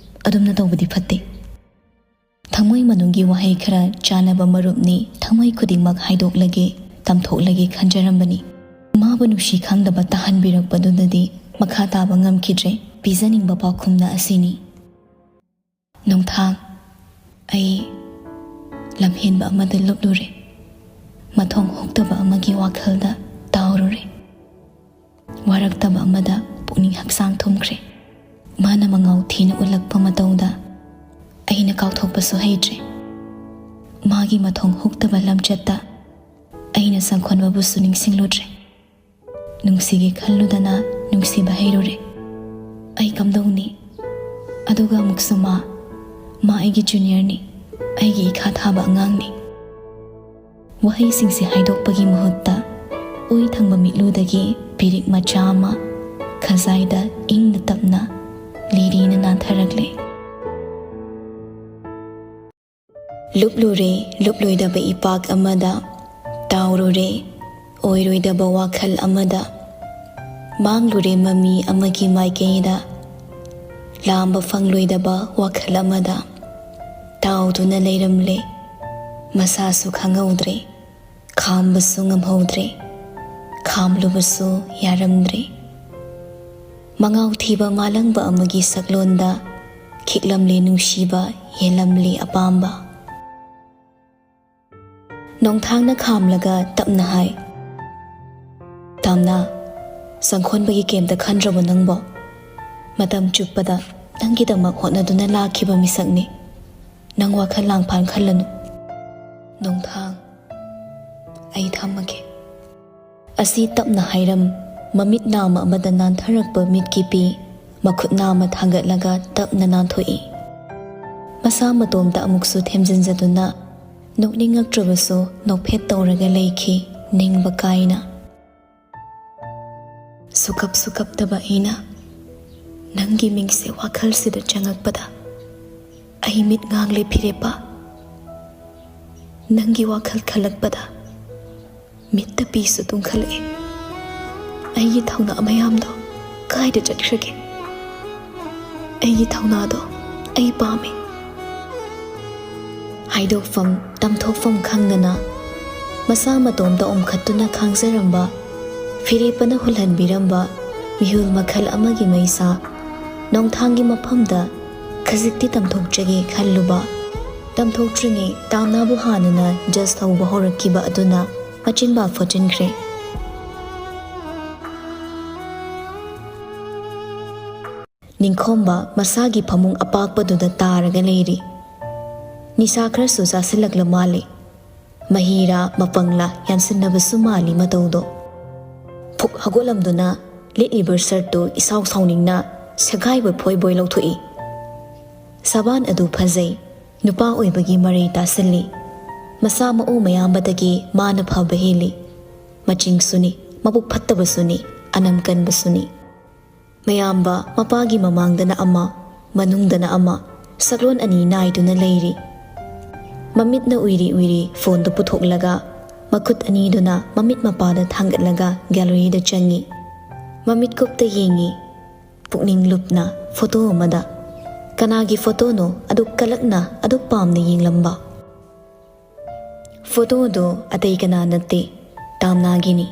ꯑꯗꯨꯝꯅ ꯇꯧꯕꯗꯤ ꯐꯠꯇꯦ꯫ ꯊꯃꯣꯏ ꯃꯅꯨꯡꯒꯤ ꯋꯥꯍꯩ ꯈꯔ ꯆꯥꯅꯕ ꯃꯔꯨꯞꯅꯤ, ꯊꯃꯣꯏ ꯈꯨꯗꯤꯡꯃꯛ ꯍꯥꯏꯗꯣꯛꯂꯒꯦ, ꯇꯝꯊꯣꯛꯂꯒꯦ ꯈꯟꯖꯔꯝꯕꯅꯤ꯫ ꯃꯥꯕꯨ ꯅꯨꯡꯁꯤ ꯈꯪꯗꯕ ꯇꯥꯍꯟꯕꯤꯔꯛꯄꯗꯨꯅꯗꯤ ꯃꯈꯥ ꯇꯥꯕ ꯉꯝꯈꯤꯗ꯭ꯔꯦ꯫ ꯄꯤꯖꯅꯤꯡꯕ ꯄꯥꯎꯈꯨꯝꯅ ꯑꯁꯤꯅꯤ꯫ ꯅꯣꯡꯊꯥꯡ, ꯑꯩ ꯂꯝꯍꯦꯟꯕ ꯑꯃꯗ ꯂꯨꯞꯂꯨꯔꯦ꯫ ꯃꯊꯣꯡ ꯍꯨꯛꯇꯕ ꯑꯃꯒꯤ ꯋꯥꯈꯜꯗ ꯇꯥꯎꯔꯨꯔꯦ꯫ ꯋꯥꯔꯛꯇꯕ ꯑꯃꯗ ꯄꯨꯛꯅꯤꯡ ꯍꯛꯆꯥꯡ ꯊꯨꯝꯈ꯭ꯔꯦ꯫ ꯃꯥꯅ ꯃꯉꯥꯎ ꯊꯤꯅ ꯎꯠꯂꯛꯄ ꯃꯇꯧꯗ ꯑꯩꯅ ꯀꯥꯎꯊꯣꯛꯄꯁꯨ ꯍꯩꯇ꯭ꯔꯦ꯫ ꯃꯥꯒꯤ ꯃꯊꯣꯡ ꯍꯨꯛꯇꯕ ꯂꯝꯆꯠꯇ ꯑꯩꯅ ꯆꯪꯈꯣꯟꯕꯕꯨꯁꯨ ꯅꯤꯡꯁꯤꯡꯂꯨꯗ꯭ꯔꯦ꯫ ꯅꯨꯡꯁꯤꯒꯦ ꯈꯜꯂꯨꯗꯅ ꯅꯨꯡꯁꯤꯕ ꯍꯩꯔꯨꯔꯦ꯫ ꯑꯩ ꯀꯝꯗꯧꯅꯤ? ꯑꯗꯨꯒ ꯑꯃꯨꯛꯁꯨ ꯃꯥ, ꯃꯥ ꯑꯩꯒꯤ ꯖꯨꯅꯤꯌꯔꯅꯤ, ꯑꯩꯒꯤ ꯏꯈꯥ ꯊꯥꯕ ꯑꯉꯥꯡꯅꯤ꯫" ꯋꯥꯍꯩꯁꯤꯡꯁꯦ ꯍꯥꯏꯗꯣꯛꯄꯒꯤ ꯃꯍꯨꯠꯇ ꯑꯣꯏ ꯊꯪꯕ ꯃꯤꯠꯂꯨꯗꯒꯤ ꯄꯤꯔꯤꯛ ꯃꯆꯥ ꯑꯃ ꯈꯖꯥꯏꯗ ꯏꯪꯅ ꯇꯞꯅ ꯂꯤꯔꯤꯅ ꯅꯥꯟꯊꯔꯛꯂꯦ꯫ ꯂꯨꯞꯂꯨꯔꯦ ꯂꯨꯞꯂꯣꯏꯗꯕ ꯏꯄꯥꯛ ꯑꯃꯗ, ꯇꯥꯎꯔꯨꯔꯦ ꯑꯣꯏꯔꯣꯏꯗꯕ ꯋꯥꯈꯜ ꯑꯃꯗ, ꯃꯥꯡꯂꯨꯔꯦ ꯃꯃꯤ ꯑꯃꯒꯤ ꯃꯥꯏꯀꯩꯗ, ꯂꯥꯝꯕ ꯐꯪꯂꯣꯏꯗꯕ ꯋꯥꯈꯜ ꯑꯃꯗ ꯇꯥꯎꯗꯨꯅ ꯂꯩꯔꯝꯂꯦ꯫ ꯃꯁꯥꯁꯨ ꯈꯪꯍꯧꯗ꯭ꯔꯦ, ꯈꯥꯝꯕꯁꯨ ꯉꯝꯍꯧꯗ꯭ꯔꯦ, ꯈꯥꯝꯂꯨꯕꯁꯨ ꯌꯥꯔꯝꯗ꯭ꯔꯦ꯫ ꯃꯉꯥꯎ ꯊꯤꯕ ꯃꯥꯂꯪꯕ ꯑꯃꯒꯤ ꯁꯛꯂꯣꯟꯗ ꯈꯤꯛꯂꯝꯂꯦ ꯅꯨꯡꯁꯤꯕ, ꯌꯦꯜꯂꯝꯂꯦ ꯑꯄꯥꯝꯕ꯫ ꯅꯣꯡꯊꯥꯡꯅ ꯈꯥꯝꯂꯒ ꯇꯞꯅ ꯍꯥꯏ, "ꯇꯥꯝꯅꯥ, ꯆꯪꯈꯣꯟꯕꯒꯤ ꯀꯩꯝꯇ ꯈꯟꯗ꯭ꯔꯕꯣ ꯅꯪꯕꯣ? ꯃꯇꯝ ꯆꯨꯞꯄꯗ ꯅꯪꯒꯤꯗꯃꯛ ꯍꯣꯠꯅꯗꯨꯅ ꯂꯥꯛꯈꯤꯕ ꯃꯤꯁꯛꯅꯤ꯫ ꯅꯪ ꯋꯥꯈꯜ ꯂꯥꯡꯐꯥꯡ ꯈꯜꯂꯅꯨ꯫" "ꯅꯣꯡꯊꯥꯡ, ꯑꯩ ꯊꯝꯃꯒꯦ꯫" ꯑꯁꯤ ꯇꯞꯅ ꯍꯥꯏꯔꯝ, ꯃꯃꯤꯠ ꯅꯥꯝꯃ ꯑꯃꯗ ꯅꯥꯟꯊꯔꯛꯄ ꯃꯤꯠꯀꯤ ꯄꯤ, ꯃꯈꯨꯠ ꯅꯥꯝꯃ ꯊꯥꯡꯒꯠꯂꯒ ꯇꯞꯅ ꯅꯥꯟꯊꯣꯛꯏ꯫ ꯃꯁꯥ ꯃꯇꯣꯝꯇ ꯑꯃꯨꯛꯁꯨ ꯊꯦꯝꯖꯤꯟꯖꯗꯨꯅ, ꯅꯣꯛꯅꯤꯡꯉꯛꯇ꯭ꯔꯕꯁꯨ ꯅꯣꯛꯐꯦꯠ ꯇꯧꯔꯒ ꯂꯩꯈꯤ, ꯅꯤꯡꯕ ꯀꯥꯏꯅ꯫ ꯁꯨꯀꯞ ꯁꯨꯀꯞꯇꯕ ꯑꯩꯅ ꯅꯪꯒꯤ ꯃꯤꯡꯁꯦ ꯋꯥꯈꯜꯁꯤꯗ ꯆꯪꯉꯛꯄꯗ, ꯑꯩ ꯃꯤꯠ ꯉꯥꯡꯂꯦ ꯐꯤꯔꯦꯞꯄ꯫ ꯅꯪꯒꯤ ꯋꯥꯈꯜ ꯈꯜꯂꯛꯄꯗ ꯃꯤꯠꯇ ꯄꯤꯁꯨ ꯇꯨꯡꯈꯠꯂꯛꯑꯦ꯫ ꯑꯩꯒꯤ ꯊꯧꯅꯥ ꯃꯌꯥꯝꯗꯣ ꯀꯥꯏꯗ ꯆꯠꯈ꯭ꯔꯒꯦ? ꯑꯩꯒꯤ ꯊꯧꯅꯥꯗꯣ ꯑꯩ ꯄꯥꯝꯃꯦ꯫ ꯍꯥꯏꯗꯣꯛꯐꯝ ꯇꯝꯊꯣꯛꯐꯝ ꯈꯪꯗꯅ ꯃꯁꯥ ꯃꯇꯣꯝꯇ ꯑꯣꯝꯈꯠꯇꯨꯅ ꯈꯥꯡꯖꯔꯝꯕ, ꯐꯤꯔꯦꯞꯄꯅ ꯍꯨꯜꯍꯟꯕꯤꯔꯝꯕ ꯃꯤꯍꯨꯜ ꯃꯈꯜ ꯑꯃꯒꯤ ꯃꯩꯁꯥ, ꯅꯣꯡꯊꯥꯡꯒꯤ ꯃꯐꯝꯗ ꯈꯖꯤꯛꯇꯤ ꯇꯝꯊꯣꯛꯆꯒꯦ ꯈꯜꯂꯨꯕ꯫ ꯇꯝꯊꯣꯛꯇ꯭ꯔꯤꯉꯩ ꯇꯥꯝꯅꯥꯕꯨ ꯍꯥꯟꯅꯅ ꯖꯁ ꯇꯧꯕ ꯍꯧꯔꯛꯈꯤꯕ ꯑꯗꯨꯅ ꯃꯆꯤꯟꯕꯥ ꯐꯣꯠꯆꯤꯟꯈ꯭ꯔꯦ꯫ ꯅꯤꯡꯈꯣꯝꯕ ꯃꯁꯥꯒꯤ ꯐꯃꯨꯡ ꯑꯄꯥꯛꯄꯗꯨꯗ ꯇꯥꯔꯒ ꯂꯩꯔꯤ꯫ ꯅꯤꯁꯥ ꯈꯔꯁꯨ ꯆꯥꯁꯤꯜꯂꯛꯂ ꯃꯥꯜꯂꯤ꯫ ꯃꯍꯤꯔꯥ ꯃꯄꯪꯂꯥ ꯌꯥꯟꯁꯤꯟꯅꯕꯁꯨ ꯃꯥꯜꯂꯤ ꯃꯇꯧꯗꯣ꯫ ꯐꯨꯛ ꯍꯧꯒꯠꯂꯝꯗꯨꯅ ꯂꯤꯠꯂꯤꯕ ꯁꯔꯠꯇꯨ ꯏꯁꯥꯎ ꯁꯥꯎꯅꯤꯡꯅ ꯁꯦꯒꯥꯏꯕ ꯐꯣꯏꯕꯣꯏ ꯂꯧꯊꯣꯛꯏ꯫ ꯁꯕꯥꯟ ꯑꯗꯨ ꯐꯖꯩ, ꯅꯨꯄꯥ ꯑꯣꯏꯕꯒꯤ ꯃꯔꯩ ꯇꯥꯁꯤꯜꯂꯤ꯫ ꯃꯁꯥ ꯃꯎ ꯃꯌꯥꯝꯕꯗꯒꯤ ꯃꯥꯅ ꯐꯕ ꯍꯦꯜꯂꯤ꯫ ꯃꯆꯤꯡꯁꯨꯅꯤ, ꯃꯕꯨꯛ ꯐꯠꯇꯕꯁꯨꯅꯤ, ꯑꯅꯝ ꯀꯟꯕꯁꯨꯅꯤ꯫ ꯃꯌꯥꯝꯕ ꯃꯄꯥꯒꯤ ꯃꯃꯥꯡꯗꯅ ꯑꯃ, ꯃꯅꯨꯡꯗꯅ ꯑꯃ, ꯁꯛꯂꯣꯟ ꯑꯅꯤ ꯅꯥꯏꯗꯨꯅ ꯂꯩꯔꯤ꯫ ꯃꯃꯤꯠꯅ ꯎꯏꯔꯤ ꯎꯏꯔꯤ ꯐꯣꯟꯗꯨ ꯄꯨꯊꯣꯛꯂꯒ ꯃꯈꯨꯠ ꯑꯅꯤꯗꯨꯅ ꯃꯃꯤꯠ ꯃꯄꯥꯗ ꯊꯥꯡꯒꯠꯂꯒ ꯒꯦꯂꯔꯤꯗ ꯆꯪꯉꯤ꯫ ꯃꯃꯤꯠ ꯀꯨꯞꯇ ꯌꯦꯡꯉꯤ꯫ ꯄꯨꯛꯅꯤꯡ ꯂꯨꯞꯅ ꯐꯣꯇꯣ ꯑꯃꯗ꯫ ꯀꯅꯥꯒꯤ ꯐꯣꯇꯣꯅꯣ ꯑꯗꯨꯛ ꯀꯂꯛꯅ, ꯑꯗꯨꯛ ꯄꯥꯝꯅ ꯌꯦꯡꯂꯝꯕ? ꯐꯣꯇꯣꯗꯣ ꯑꯇꯩ ꯀꯅꯥ ꯅꯠꯇꯦ, ꯇꯥꯝꯅꯥꯒꯤꯅꯤ꯫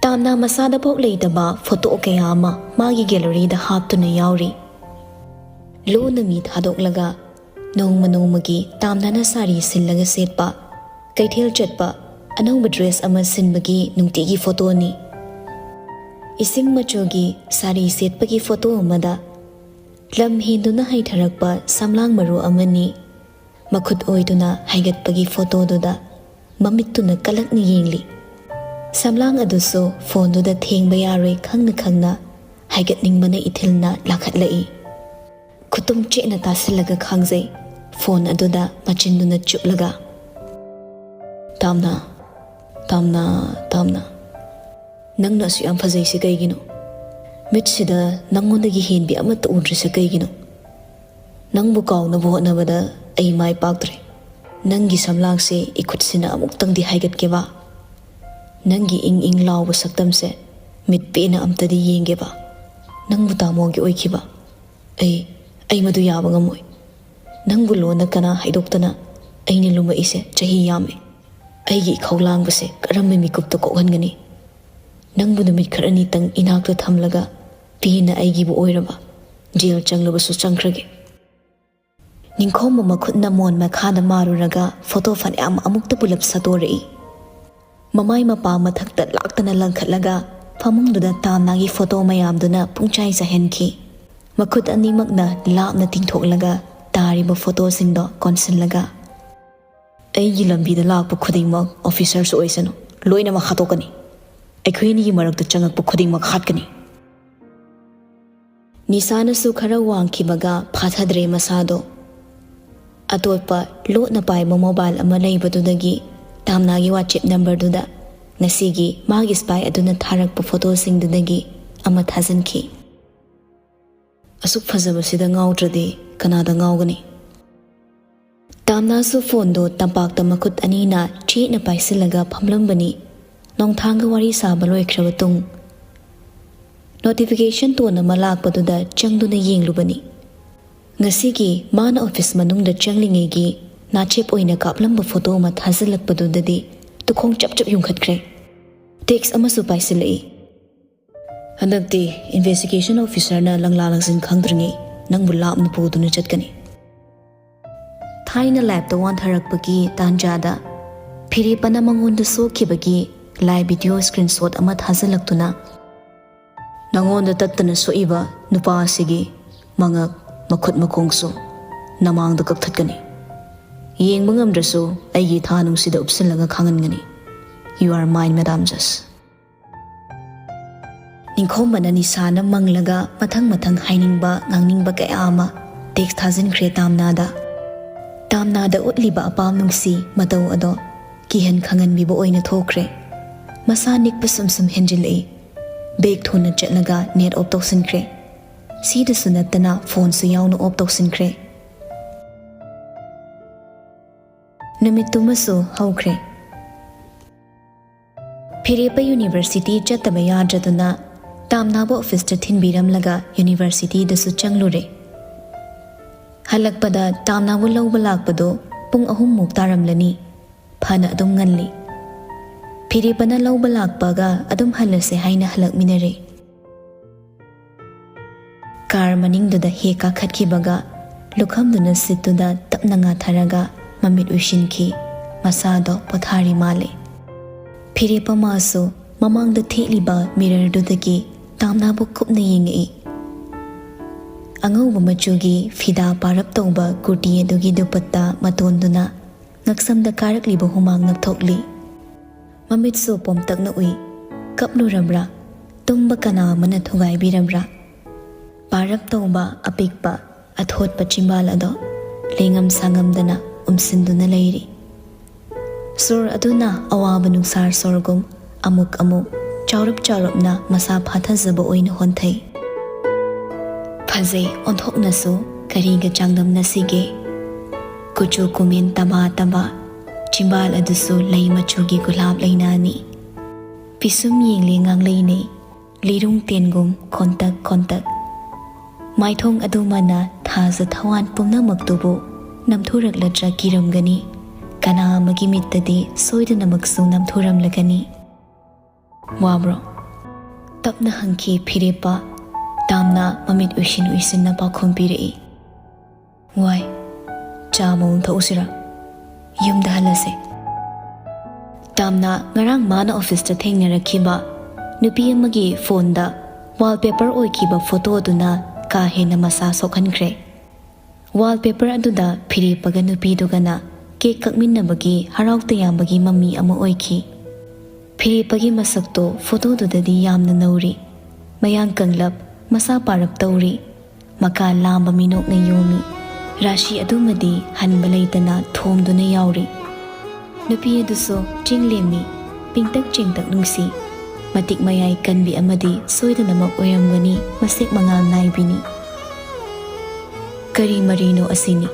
ꯇꯥꯝꯅꯥ ꯃꯁꯥꯗꯐꯥꯎ ꯂꯩꯇꯕ ꯐꯣꯇꯣ ꯀꯌꯥ ꯑꯃ ꯃꯥꯒꯤ ꯒꯦꯂꯔꯤꯗ ꯍꯥꯞꯇꯨꯅ ꯌꯥꯎꯔꯤ꯫ ꯂꯨꯅ ꯃꯤ ꯊꯥꯗꯣꯛꯂꯒ ꯅꯣꯡꯃ ꯅꯣꯡꯃꯒꯤ ꯇꯥꯝꯅꯥꯅ ꯁꯥꯔꯤ ꯁꯤꯜꯂꯒ ꯁꯦꯠꯄ, ꯀꯩꯊꯦꯜ ꯆꯠꯄ, ꯑꯅꯧꯕ ꯗ꯭ꯔꯦꯁ ꯑꯃ ꯁꯤꯟꯕꯒꯤ ꯅꯨꯡꯇꯤꯒꯤ ꯐꯣꯇꯣꯅꯤ꯫ ꯏꯁꯤꯡ ꯃꯆꯨꯒꯤ ꯁꯥꯔꯤ ꯁꯦꯠꯄꯒꯤ ꯐꯣꯇꯣ ꯑꯃꯗ ꯂꯝ ꯍꯦꯟꯗꯨꯅ ꯍꯩꯊꯔꯛꯄ ꯁꯝꯂꯥꯡ ꯃꯔꯨ ꯑꯃꯅꯤ꯫ ꯃꯈꯨꯠ ꯑꯣꯏꯗꯨꯅ ꯍꯥꯏꯒꯠꯄꯒꯤ ꯐꯣꯇꯣꯗꯨꯗ ꯃꯃꯤꯠꯇꯨꯅ ꯀꯂꯛꯅ ꯌꯦꯡꯂꯤ꯫ ꯁꯝꯂꯥꯡ ꯑꯗꯨꯁꯨ ꯐꯣꯟꯗꯨꯗ ꯊꯦꯡꯕ ꯌꯥꯔꯣꯏ ꯈꯪꯅ ꯈꯪꯅ ꯍꯥꯏꯒꯠꯅꯤꯡꯕꯅ ꯏꯊꯤꯜꯅ ꯂꯥꯈꯠꯂꯛꯏ꯫ ꯈꯨꯇꯨꯝ ꯆꯦꯠꯅ ꯇꯥꯁꯤꯜꯂꯒ ꯈꯥꯡꯖꯩ꯫ ꯐꯣꯟ ꯑꯗꯨꯗ ꯃꯆꯤꯟꯗꯨꯅ ꯆꯨꯞꯂꯒ, "ꯇꯥꯝꯅ, ꯇꯥꯝꯅ, ꯇꯥꯝꯅ, "ꯅꯪꯅ ꯑꯁꯨꯛ ꯌꯥꯝ ꯐꯖꯩꯁꯦ ꯀꯩꯒꯤꯅꯣ? ꯃꯤꯠꯁꯤꯗ ꯅꯪꯉꯣꯟꯗꯒꯤ ꯍꯦꯟꯕꯤ ꯑꯃꯠꯇ ꯎꯗ꯭ꯔꯤꯁꯦ ꯀꯩꯒꯤꯅꯣ? ꯅꯪꯕꯨ ꯀꯥꯎꯅꯕ ꯍꯣꯠꯅꯕꯗ ꯑꯩ ꯃꯥꯏ ꯄꯥꯛꯇ꯭ꯔꯦ꯫ ꯅꯪꯒꯤ ꯁꯝꯂꯥꯡꯁꯦ ꯏꯈꯨꯠꯁꯤꯅ ꯑꯃꯨꯛꯇꯪꯗꯤ ꯍꯥꯏꯒꯠꯀꯦꯕ꯫ ꯅꯪꯒꯤ ꯏꯪ ꯏꯪ ꯂꯥꯎꯕ ꯁꯛꯇꯝꯁꯦ ꯃꯤꯠ ꯄꯦꯟꯅ ꯑꯝꯇꯗꯤ ꯌꯦꯡꯒꯦꯕ꯫ ꯅꯪꯕꯨ ꯇꯥꯃꯣꯒꯤ ꯑꯣꯏꯈꯤꯕ ꯑꯩ, ꯑꯩ ꯃꯗꯨ ꯌꯥꯕ ꯉꯝꯃꯣꯏ꯫ ꯅꯪꯕꯨ ꯂꯣꯟꯅ ꯀꯅꯥ ꯍꯥꯏꯗꯣꯛꯇꯅ ꯑꯩꯅ ꯂꯨꯝꯃꯛꯏꯁꯦ ꯆꯍꯤ ꯌꯥꯝꯃꯤ꯫ ꯑꯩꯒꯤ ꯏꯈꯧ ꯂꯥꯡꯕꯁꯦ ꯀꯔꯝꯕ ꯃꯤꯀꯨꯞꯇ ꯀꯣꯛꯍꯟꯒꯅꯤ? ꯅꯪꯕꯨ ꯅꯨꯃꯤꯠ ꯈꯔꯅꯤꯇꯪ ꯏꯅꯥꯛꯇ ꯊꯝꯂꯒ ꯄꯦꯟꯅ ꯑꯩꯒꯤꯕꯨ ꯑꯣꯏꯔꯕ ꯖꯦꯜ ꯆꯪꯂꯕꯁꯨ ꯆꯪꯈ꯭ꯔꯒꯦ꯫" ꯅꯤꯡꯈꯣꯝꯕ ꯃꯈꯨꯠꯅ ꯃꯣꯟ ꯃꯈꯥꯗ ꯃꯥꯔꯨꯔꯒ ꯐꯣꯇꯣ ꯐꯅꯌꯥꯝ ꯑꯃꯨꯛꯇ ꯄꯨꯂꯞ ꯁꯠꯇꯣꯔꯛꯏ꯫ ꯃꯃꯥꯏ ꯃꯄꯥ ꯃꯊꯛꯇ ꯂꯥꯛꯇꯅ ꯂꯪꯈꯠꯂꯒ ꯐꯃꯨꯡꯗꯨꯗ ꯇꯥꯝꯅꯥꯒꯤ ꯐꯣꯇꯣ ꯃꯌꯥꯝꯗꯨꯅ ꯄꯨꯡꯆꯥꯏ ꯆꯥꯏꯍꯟꯈꯤ꯫ ꯃꯈꯨꯠ ꯑꯅꯤꯃꯛꯅ ꯂꯥꯞꯅ ꯇꯤꯡꯊꯣꯛꯂꯒ ꯇꯥꯔꯤꯕ ꯐꯣꯇꯣꯁꯤꯡꯗꯣ ꯀꯣꯟꯁꯤꯜꯂꯒ, "ꯑꯩꯒꯤ ꯂꯝꯕꯤꯗ ꯂꯥꯛꯄ ꯈꯨꯗꯤꯡꯃꯛ ꯑꯣꯐꯤꯁꯔꯁꯨ ꯑꯣꯏꯁꯅꯨ, ꯂꯣꯏꯅꯃꯛ ꯍꯥꯠꯇꯣꯛꯀꯅꯤ꯫ ꯑꯩꯈꯣꯏ ꯑꯅꯤꯒꯤ ꯃꯔꯛꯇ ꯆꯪꯉꯛꯄ ꯈꯨꯗꯤꯡꯃꯛ ꯍꯥꯠꯀꯅꯤ꯫" ꯅꯤꯁꯥꯅꯁꯨ ꯈꯔ ꯋꯥꯡꯈꯤꯕꯒ ꯐꯥꯊꯗ꯭ꯔꯦ ꯃꯁꯥꯗꯣ꯫ ꯑꯇꯣꯞꯄ ꯂꯣꯠꯅ ꯄꯥꯏꯕ ꯃꯣꯕꯥꯏꯜ ꯑꯃ ꯂꯩꯕꯗꯨꯗꯒꯤ ꯇꯥꯝꯅꯥꯒꯤ ꯋꯥꯆꯦꯞ ꯅꯝꯕꯔꯗꯨꯗ ꯉꯁꯤꯒꯤ ꯃꯥꯒꯤ ꯁ꯭ꯄꯥꯏ ꯑꯗꯨꯅ ꯊꯥꯔꯛꯄ ꯐꯣꯇꯣꯁꯤꯡꯗꯨꯗꯒꯤ ꯑꯃ ꯊꯥꯖꯤꯟꯈꯤ꯫ ꯑꯁꯨꯛ ꯐꯖꯕꯁꯤꯗ ꯉꯥꯎꯗ꯭ꯔꯗꯤ ꯀꯅꯥꯗ ꯉꯥꯎꯒꯅꯤ? ꯇꯥꯝꯅꯥꯁꯨ ꯐꯣꯟꯗꯣ ꯇꯝꯄꯥꯛꯇ ꯃꯈꯨꯠ ꯑꯅꯤꯅ ꯆꯦꯠꯅ ꯄꯥꯏꯁꯤꯜꯂꯒ ꯐꯝꯂꯝꯕꯅꯤ꯫ ꯅꯣꯡꯊꯥꯡꯒ ꯋꯥꯔꯤ ꯁꯥꯕ ꯂꯣꯏꯈ꯭ꯔꯕ ꯇꯨꯡ, ꯅꯣꯇꯤꯐꯤꯀꯦꯁꯟ ꯇꯣꯟ ꯑꯃ ꯂꯥꯛꯄꯗꯨꯗ ꯆꯪꯗꯨꯅ ꯌꯦꯡꯂꯨꯕꯅꯤ꯫ ꯉꯁꯤꯒꯤ ꯃꯥꯅ ꯑꯣꯐꯤꯁ ꯃꯅꯨꯡꯗ ꯆꯪꯂꯤꯉꯩꯒꯤ ꯅꯥꯆꯦꯞ ꯑꯣꯏꯅ ꯀꯥꯞꯂꯝꯕ ꯐꯣꯇꯣ ꯑꯃ ꯊꯥꯖꯤꯜꯂꯛꯄꯗꯨꯗꯗꯤ ꯇꯨꯈꯣꯡ ꯆꯞ ꯆꯞ ꯌꯨꯡꯈꯠꯈ꯭ꯔꯦ꯫ ꯇꯦꯛꯁ ꯑꯃꯁꯨ ꯄꯥꯏꯁꯤꯜꯂꯛꯏ꯫ "ꯍꯟꯗꯛꯇꯤ ꯏꯟꯚꯦꯁꯇꯤꯒꯦꯁꯟ ꯑꯣꯐꯤꯁꯔꯅ ꯂꯪꯂꯥ ꯂꯪꯁꯤꯟ ꯈꯪꯗ꯭ꯔꯤꯉꯩ ꯅꯪꯕꯨ ꯂꯥꯞꯅ ꯄꯨꯗꯨꯅ ꯆꯠꯀꯅꯤ꯫" ꯊꯥꯏꯅ ꯂꯥꯏꯐꯇ ꯋꯥꯟꯊꯔꯛꯄꯒꯤ ꯇꯥꯟꯖꯥꯗ ꯐꯤꯔꯦꯞ ꯑꯃꯅ ꯃꯉꯣꯟꯗ ꯁꯣꯛꯈꯤꯕꯒꯤ ꯂꯥꯏꯚ ꯚꯤꯗꯤꯑꯣ ꯁ꯭ꯀ꯭ꯔꯤꯟꯁꯣꯠ ꯑꯃ ꯊꯥꯖꯤꯜꯂꯛꯇꯨꯅ, "ꯅꯉꯣꯟꯗ ꯇꯠꯇꯅ ꯁꯣꯛꯏꯕ ꯅꯨꯄꯥ ꯑꯁꯤꯒꯤ ꯃꯉꯛ, ꯃꯈꯨꯠ ꯃꯈꯣꯡꯁꯨ ꯅꯃꯥꯡꯗ ꯀꯛꯊꯠꯀꯅꯤ꯫ ꯌꯦꯡꯕ ꯉꯝꯗ꯭ꯔꯁꯨ ꯑꯩꯒꯤ ꯏꯊꯥ ꯅꯨꯡꯁꯤꯗ ꯎꯞꯁꯤꯜꯂꯒ ꯈꯥꯡꯍꯟꯒꯅꯤ꯫ You are mine, Madam Judge." ꯅꯤꯡꯈꯣꯝꯕꯅ ꯅꯤꯁꯥꯅ ꯃꯪꯂꯒ ꯃꯊꯪ ꯃꯊꯪ ꯍꯥꯏꯅꯤꯡꯕ ꯉꯥꯡꯅꯤꯡꯕ ꯀꯌꯥ ꯑꯃ ꯇꯦꯛꯁ ꯊꯥꯖꯤꯟꯈ꯭ꯔꯦ ꯇꯥꯝꯅꯥꯗ꯫ ꯇꯥꯝꯅꯥꯗ ꯎꯠꯂꯤꯕ ꯑꯄꯥꯝ ꯅꯨꯡꯁꯤ ꯃꯇꯧ ꯑꯗꯣ ꯀꯤꯍꯟ ꯈꯪꯍꯟꯕꯤꯕ ꯑꯣꯏꯅ ꯊꯣꯛꯈ꯭ꯔꯦ꯫ ꯃꯁꯥ ꯅꯤꯛꯄ ꯁꯨꯝ ꯁꯨꯝ ꯍꯦꯟꯖꯤꯜꯂꯛꯏ꯫ ꯕꯦꯛ ꯊꯨꯅ ꯆꯠꯂꯒ ꯅꯦꯠ ꯑꯣꯐ ꯇꯧꯁꯤꯟꯈ꯭ꯔꯦ꯫ ꯁꯤꯗꯁꯨ ꯅꯠꯇꯅ ꯐꯣꯟꯁꯨ ꯌꯥꯎꯅ ꯑꯣꯐ ꯇꯧꯁꯤꯟꯈ꯭ꯔꯦ꯫ ꯅꯨꯃꯤꯠꯇꯨꯃꯁꯨ ꯍꯧꯈ꯭ꯔꯦ꯫ ꯐꯤꯔꯦꯞꯄ ꯌꯨꯅꯤꯚꯔꯁꯤꯇꯤ ꯆꯠꯇꯕ ꯌꯥꯗ꯭ꯔꯗꯨꯅ ꯇꯥꯝꯅꯥꯕꯨ ꯑꯣꯐꯤꯁꯇ ꯊꯤꯟꯕꯤꯔꯝꯂꯒ ꯌꯨꯅꯤꯚꯔꯁꯤꯇꯤꯗꯁꯨ ꯆꯪꯂꯨꯔꯦ꯫ ꯍꯜꯂꯛꯄꯗ ꯇꯥꯝꯅꯥꯕꯨ ꯂꯧꯕ ꯂꯥꯛꯄꯗꯣ ꯄꯨꯡ ꯑꯍꯨꯝꯃꯨꯛ ꯇꯥꯔꯝꯂꯅꯤ꯫ ꯐꯅ ꯑꯗꯨꯝ ꯉꯜꯂꯤ꯫ ꯐꯤꯔꯦꯞꯄꯅ ꯂꯧꯕ ꯂꯥꯛꯄꯒ ꯑꯗꯨꯝ ꯍꯜꯂꯁꯦ ꯍꯥꯏꯅ ꯍꯜꯂꯛꯃꯤꯟꯅꯔꯦ꯫ ꯀꯥꯔ ꯃꯅꯤꯡꯗꯨꯗ ꯍꯦꯛ ꯀꯥꯈꯠꯈꯤꯕꯒ ꯂꯨꯈꯝꯗꯨꯅ ꯁꯤꯠꯇꯨꯗ ꯇꯞꯅ ꯉꯥꯊꯔꯒ ꯃꯃꯤꯠ ꯎꯏꯁꯤꯟꯈꯤ꯫ ꯃꯁꯥꯗꯣ ꯄꯣꯊꯥꯔꯤ ꯃꯥꯜꯂꯦ꯫ ꯐꯤꯔꯦꯞꯄ ꯃꯥꯁꯨ ꯃꯃꯥꯡꯗ ꯊꯦꯠꯂꯤꯕ ꯃꯤꯔꯔꯗꯨꯗꯒꯤ ꯇꯥꯝꯅꯥꯕꯨ ꯀꯨꯞꯅ ꯌꯦꯡꯉꯛꯏ꯫ ꯑꯉꯧꯕ ꯃꯆꯨꯒꯤ ꯐꯤꯗꯥ ꯄꯥꯔꯞ ꯇꯧꯕ ꯀꯨꯔꯇꯤ ꯑꯗꯨꯒꯤ ꯗꯨꯄꯠꯇꯥ ꯃꯇꯣꯟꯗꯨꯅ ꯉꯛꯁꯝꯗ ꯀꯥꯔꯛꯂꯤꯕ ꯍꯨꯃꯥꯡ ꯅꯞꯊꯣꯛꯂꯤ꯫ ꯃꯃꯤꯠꯁꯨ ꯄꯣꯝꯇꯛꯅ ꯎꯏ꯫ ꯀꯞꯂꯨꯔꯕ꯭ꯔꯥ? ꯇꯨꯝꯕ ꯀꯅꯥ ꯑꯃꯅ ꯊꯨꯒꯥꯏꯕꯤꯔꯕ꯭ꯔꯥ? ꯄꯥꯔꯞ ꯇꯧꯕ ꯑꯄꯤꯛꯄ ꯑꯊꯣꯠꯄ ꯆꯤꯝꯕꯥꯜ ꯑꯗꯣ ꯂꯦꯡꯉꯝ ꯁꯥꯉꯝꯗꯅ ꯎꯝꯁꯤꯟꯗꯨꯅ ꯂꯩꯔꯤ꯫ ꯁꯣꯔ ꯑꯗꯨꯅ ꯑꯋꯥꯕ ꯅꯨꯡꯁꯥꯔ ꯁꯣꯔꯒꯨꯝ ꯑꯃꯨꯛ ꯑꯃꯨꯛ ꯆꯥꯎꯔꯞ ꯆꯥꯎꯔꯞꯅ ꯃꯁꯥ ꯐꯥꯊꯖꯕ ꯑꯣꯏꯅ ꯍꯣꯟꯊꯩ꯫ ꯐꯖꯩ ꯑꯣꯟꯊꯣꯛꯅꯁꯨ, ꯀꯔꯤꯒ ꯆꯥꯡꯗꯝꯅꯁꯤꯒꯦ? ꯀꯨꯆꯨ ꯀꯨꯃꯦꯟ ꯇꯕꯥ ꯇꯕꯥ, ꯆꯤꯝꯕꯥꯜ ꯑꯗꯨꯁꯨ ꯂꯩ ꯃꯆꯨꯒꯤ ꯒꯨꯂꯥꯞ ꯂꯩꯅꯥꯅꯤ꯫ ꯄꯤꯁꯨꯝ ꯌꯦꯡꯂꯤ ꯉꯥꯡꯂꯩꯅꯩ, ꯂꯤꯔꯨꯡ ꯇꯦꯟꯒꯨꯝ ꯈꯣꯟꯇꯛ ꯈꯣꯟꯇꯛ꯫ ꯃꯥꯏꯊꯣꯡ ꯑꯗꯨꯃꯅ ꯊꯥꯖ ꯊꯋꯥꯟ ꯄꯨꯝꯅꯃꯛꯇꯨꯕꯨ ꯅꯝꯊꯨꯔꯛꯂꯗ꯭ꯔꯥ ꯀꯤꯔꯝꯒꯅꯤ꯫ ꯀꯅꯥ ꯑꯃꯒꯤ ꯃꯤꯠꯇꯗꯤ ꯁꯣꯏꯗꯅꯃꯛꯁꯨ ꯅꯝꯊꯨꯔꯝꯂꯒꯅꯤ꯫ "ꯋꯥꯕ꯭ꯔꯣ?" ꯇꯞꯅ ꯍꯪꯈꯤ ꯐꯤꯔꯦꯞꯄ꯫ ꯇꯥꯝꯅ ꯃꯃꯤꯠ ꯎꯏꯁꯤꯟ ꯎꯏꯁꯤꯟꯅ ꯄꯥꯎꯈꯨꯝ ꯄꯤꯔꯛꯏ꯫ "ꯋꯥꯏ꯫ ꯆꯥ ꯑꯃꯃꯝ ꯊꯛꯎꯁꯤꯔꯥ? ꯌꯨꯝꯗ ꯍꯜꯂꯁꯦ꯫" ꯇꯥꯝꯅ ꯉꯔꯥꯡ ꯃꯥꯅ ꯑꯣꯐꯤꯁꯇ ꯊꯦꯡꯅꯔꯛꯈꯤꯕ ꯅꯨꯄꯤ ꯑꯃꯒꯤ ꯐꯣꯟꯗ ꯋꯥꯜꯄꯦꯄꯔ ꯑꯣꯏꯈꯤꯕ ꯐꯣꯇꯣꯗꯨꯅ ꯀꯥ ꯍꯦꯟꯅ ꯃꯁꯥ ꯁꯣꯛꯍꯟꯈ꯭ꯔꯦ꯫ ꯋꯥꯜꯄꯦꯄꯔ ꯑꯗꯨꯗ ꯐꯤꯔꯦꯞꯄꯒ ꯅꯨꯄꯤꯗꯨꯒꯅ ꯀꯦꯛ ꯀꯛꯃꯤꯟꯅꯕꯒꯤ ꯍꯔꯥꯎ ꯇꯌꯥꯝꯕꯒꯤ ꯃꯃꯤ ꯑꯃ ꯑꯣꯏꯈꯤ꯫ ꯐꯤꯔꯦꯞꯄꯒꯤ ꯃꯁꯛꯇꯣ ꯐꯣꯇꯣꯗꯨꯗꯗꯤ ꯌꯥꯝꯅ ꯅꯧꯔꯤ꯫ ꯃꯌꯥꯡ ꯀꯪꯂꯞ, ꯃꯁꯥ ꯄꯥꯔꯞ ꯇꯧꯔꯤ꯫ ꯃꯀꯥ ꯂꯥꯝꯕ ꯃꯤꯅꯣꯛꯅ ꯌꯣꯝꯃꯤ꯫ ꯔꯥꯁꯤ ꯑꯗꯨꯃꯗꯤ ꯍꯟꯕ ꯂꯩꯇꯅ ꯊꯣꯝꯗꯨꯅ ꯌꯥꯎꯔꯤ꯫ ꯅꯨꯄꯤ ꯑꯗꯨꯁꯨ ꯆꯤꯡ ꯂꯦꯝꯃꯤ꯫ ꯄꯤꯡꯇꯛ ꯆꯦꯡꯇꯛ ꯅꯨꯡꯁꯤ, ꯃꯇꯤꯛ ꯃꯌꯥꯏ ꯀꯟꯕꯤ ꯑꯃꯗꯤ ꯁꯣꯏꯗꯅꯃꯛ ꯑꯣꯏꯔꯝꯒꯅꯤ ꯃꯁꯦꯛ ꯃꯉꯥꯜ ꯅꯥꯏꯕꯤꯅꯤ꯫ ꯀꯔꯤ ꯃꯔꯤꯅꯣ ꯑꯁꯤꯅꯤ꯫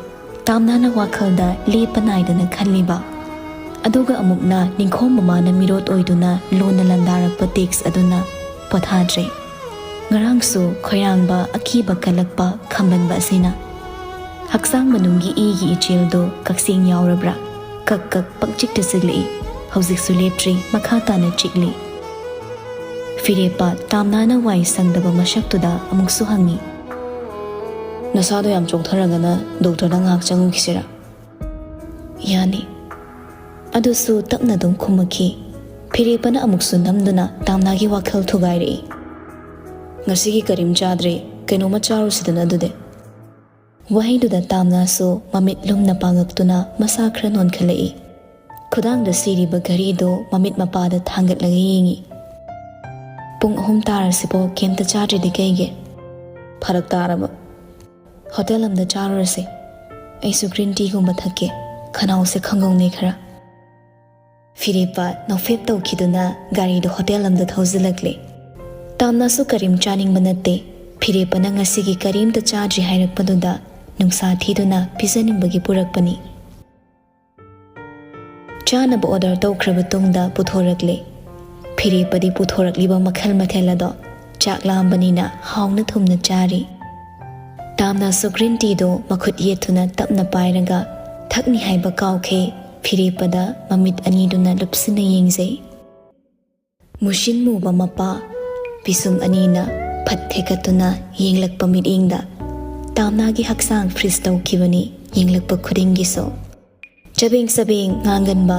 ꯇꯥꯝꯅꯥꯅ ꯋꯥꯈꯜꯗ ꯂꯦꯞꯄ ꯅꯥꯏꯗꯅ ꯈꯜꯂꯤꯕ꯫ ꯑꯗꯨꯒ ꯑꯃꯨꯛꯅ ꯅꯤꯡꯈꯣꯝ ꯃꯃꯥꯅ ꯃꯤꯔꯣꯠ ꯑꯣꯏꯗꯨꯅ ꯂꯣꯟꯅ ꯂꯥꯟꯗꯥꯔꯛꯄ ꯇꯦꯛꯁ ꯑꯗꯨꯅ ꯄꯣꯊꯥꯗ꯭ꯔꯦ꯫ ꯉꯔꯥꯡꯁꯨ ꯈꯣꯏꯔꯥꯡꯕ, ꯑꯀꯤꯕ ꯀꯜꯂꯛꯄ, ꯈꯝꯕꯟꯕ ꯑꯁꯤꯅ꯫ ꯍꯛꯆꯥꯡ ꯃꯅꯨꯡꯒꯤ ꯏꯒꯤ ꯏꯆꯦꯜꯗꯣ ꯀꯛꯆꯦꯡ ꯌꯥꯎꯔꯕ꯭ꯔꯥ? ꯀꯛ ꯀꯛ ꯄꯪꯆꯤꯛꯇ ꯆꯤꯛꯂꯛꯏ꯫ ꯍꯧꯖꯤꯛꯁꯨ ꯂꯦꯞꯇ꯭ꯔꯤ, ꯃꯈꯥ ꯇꯥꯅ ꯆꯤꯛꯂꯤ꯫ ꯐꯤꯔꯦꯞꯄ ꯇꯥꯝꯅꯥꯅ ꯋꯥꯏ ꯁꯪꯗꯕ ꯃꯁꯛꯇꯨꯗ ꯑꯃꯨꯛꯁꯨ ꯍꯪꯉꯤ꯫ "ꯅꯁꯥꯗꯣ ꯌꯥꯝ ꯆꯣꯛꯊꯔꯒꯅ ꯗꯣꯛꯇꯔꯗ ꯉꯥꯏꯍꯥꯛ ꯆꯪꯉꯨꯈꯤꯁꯤꯔꯥ?" "ꯌꯥꯅꯤ꯫" ꯑꯗꯨꯁꯨ ꯇꯞꯅ ꯑꯗꯨꯝ ꯈꯨꯝꯃꯛꯈꯤ꯫ ꯐꯤꯔꯦꯞꯄꯅ ꯑꯃꯨꯛꯁꯨ ꯅꯝꯗꯨꯅ ꯇꯥꯝꯅꯥꯒꯤ ꯋꯥꯈꯜ ꯊꯨꯒꯥꯏꯔꯛꯏ꯫ "ꯉꯁꯤꯒꯤ ꯀꯔꯤꯝ ꯆꯥꯗ꯭ꯔꯤ, ꯀꯩꯅꯣꯝꯃ ꯆꯥꯔꯨꯁꯤꯗꯅ ꯑꯗꯨꯗꯤ꯫" ꯋꯥꯍꯩꯗꯨꯗ ꯇꯥꯝꯅꯥꯁꯨ ꯃꯃꯤꯠ ꯂꯨꯝꯅ ꯄꯥꯡꯉꯛꯇꯨꯅ ꯃꯁꯥ ꯈꯔ ꯅꯣꯟꯈꯠꯂꯛꯏ꯫ ꯈꯨꯗꯥꯡꯗ ꯁꯤꯔꯤꯕ ꯘꯔꯤꯗꯨ ꯃꯃꯤꯠ ꯃꯄꯥꯗ ꯊꯥꯡꯒꯠꯂꯒ ꯌꯦꯡꯉꯤ꯫ "ꯄꯨꯡ ꯑꯍꯨꯝ ꯇꯥꯔꯁꯤꯕꯣ ꯀꯩꯝꯇ ꯆꯥꯗ꯭ꯔꯤꯗꯤ ꯀꯩꯒꯤ?" "ꯐꯔꯛ ꯇꯥꯔꯕ꯫ ꯍꯣꯇꯦꯜ ꯑꯃꯗ ꯆꯥꯔꯨꯔꯁꯦ꯫ ꯑꯩꯁꯨ ꯒ꯭ꯔꯤꯟ ꯇꯤꯒꯨꯝꯕ ꯊꯛꯀꯦ꯫ ꯈꯅꯥꯎꯁꯦ ꯈꯪꯒꯧꯅꯦ ꯈꯔ꯫" ꯐꯤꯔꯦꯞꯄ ꯅꯣꯛꯐꯦꯠ ꯇꯧꯈꯤꯗꯨꯅ ꯒꯥꯔꯤꯗꯨ ꯍꯣꯇꯦꯜ ꯑꯃꯗ ꯊꯧꯖꯤꯜꯂꯛꯂꯦ꯫ ꯇꯥꯝꯅꯥꯁꯨ ꯀꯔꯤꯝ ꯆꯥꯅꯤꯡꯕ ꯅꯠꯇꯦ꯫ ꯐꯤꯔꯦꯞꯄꯅ ꯉꯁꯤꯒꯤ ꯀꯔꯤꯝꯇ ꯆꯥꯗ꯭ꯔꯤ ꯍꯥꯏꯔꯛꯄꯗꯨꯗ ꯅꯨꯡꯁꯥ ꯊꯤꯗꯨꯅ ꯄꯤꯖꯅꯤꯡꯕꯒꯤ ꯄꯨꯔꯛꯄꯅꯤ꯫ ꯆꯥꯅꯕ ꯑꯣꯔꯗꯔ ꯇꯧꯈ꯭ꯔꯕ ꯇꯨꯡꯗ ꯄꯨꯊꯣꯔꯛꯂꯦ꯫ ꯐꯤꯔꯦꯞꯄꯗꯤ ꯄꯨꯊꯣꯔꯛꯂꯤꯕ ꯃꯈꯜ ꯃꯊꯦꯜ ꯑꯗꯣ ꯆꯥꯛ ꯂꯥꯝꯕꯅꯤꯅ ꯍꯥꯎꯅ ꯊꯨꯝꯅ ꯆꯥꯔꯤ꯫ ꯇꯥꯝꯅꯥꯁꯨ ꯒ꯭ꯔꯤꯟ ꯇꯤꯗꯣ ꯃꯈꯨꯠ ꯌꯦꯠꯇꯨꯅ ꯇꯞꯅ ꯄꯥꯏꯔꯒ ꯊꯛꯅꯤ ꯍꯥꯏꯕ ꯀꯥꯎꯈꯩ ꯐꯤꯔꯦꯞꯄꯗ ꯃꯃꯤꯠ ꯑꯅꯤꯗꯨꯅ ꯂꯨꯞꯁꯤꯟꯅ ꯌꯦꯡꯖꯩ꯫ ꯃꯨꯁꯤꯟ ꯃꯨꯕ ꯃꯄꯥ, ꯄꯤꯁꯨꯝ ꯑꯅꯤꯅ ꯐꯠ ꯊꯦꯛꯀꯠꯇꯨꯅ ꯌꯦꯡꯂꯛꯄ ꯃꯤꯠꯌꯦꯡꯗ ꯇꯥꯝꯅꯥꯒꯤ ꯍꯛꯆꯥꯡ ꯐ꯭ꯔꯤꯖ ꯇꯧꯈꯤꯕꯅꯤ ꯌꯦꯡꯂꯛꯄ ꯈꯨꯗꯤꯡꯒꯤꯁꯨ꯫ ꯆꯕꯦꯡ ꯆꯕꯦꯡ ꯉꯥꯡꯒꯟꯕ,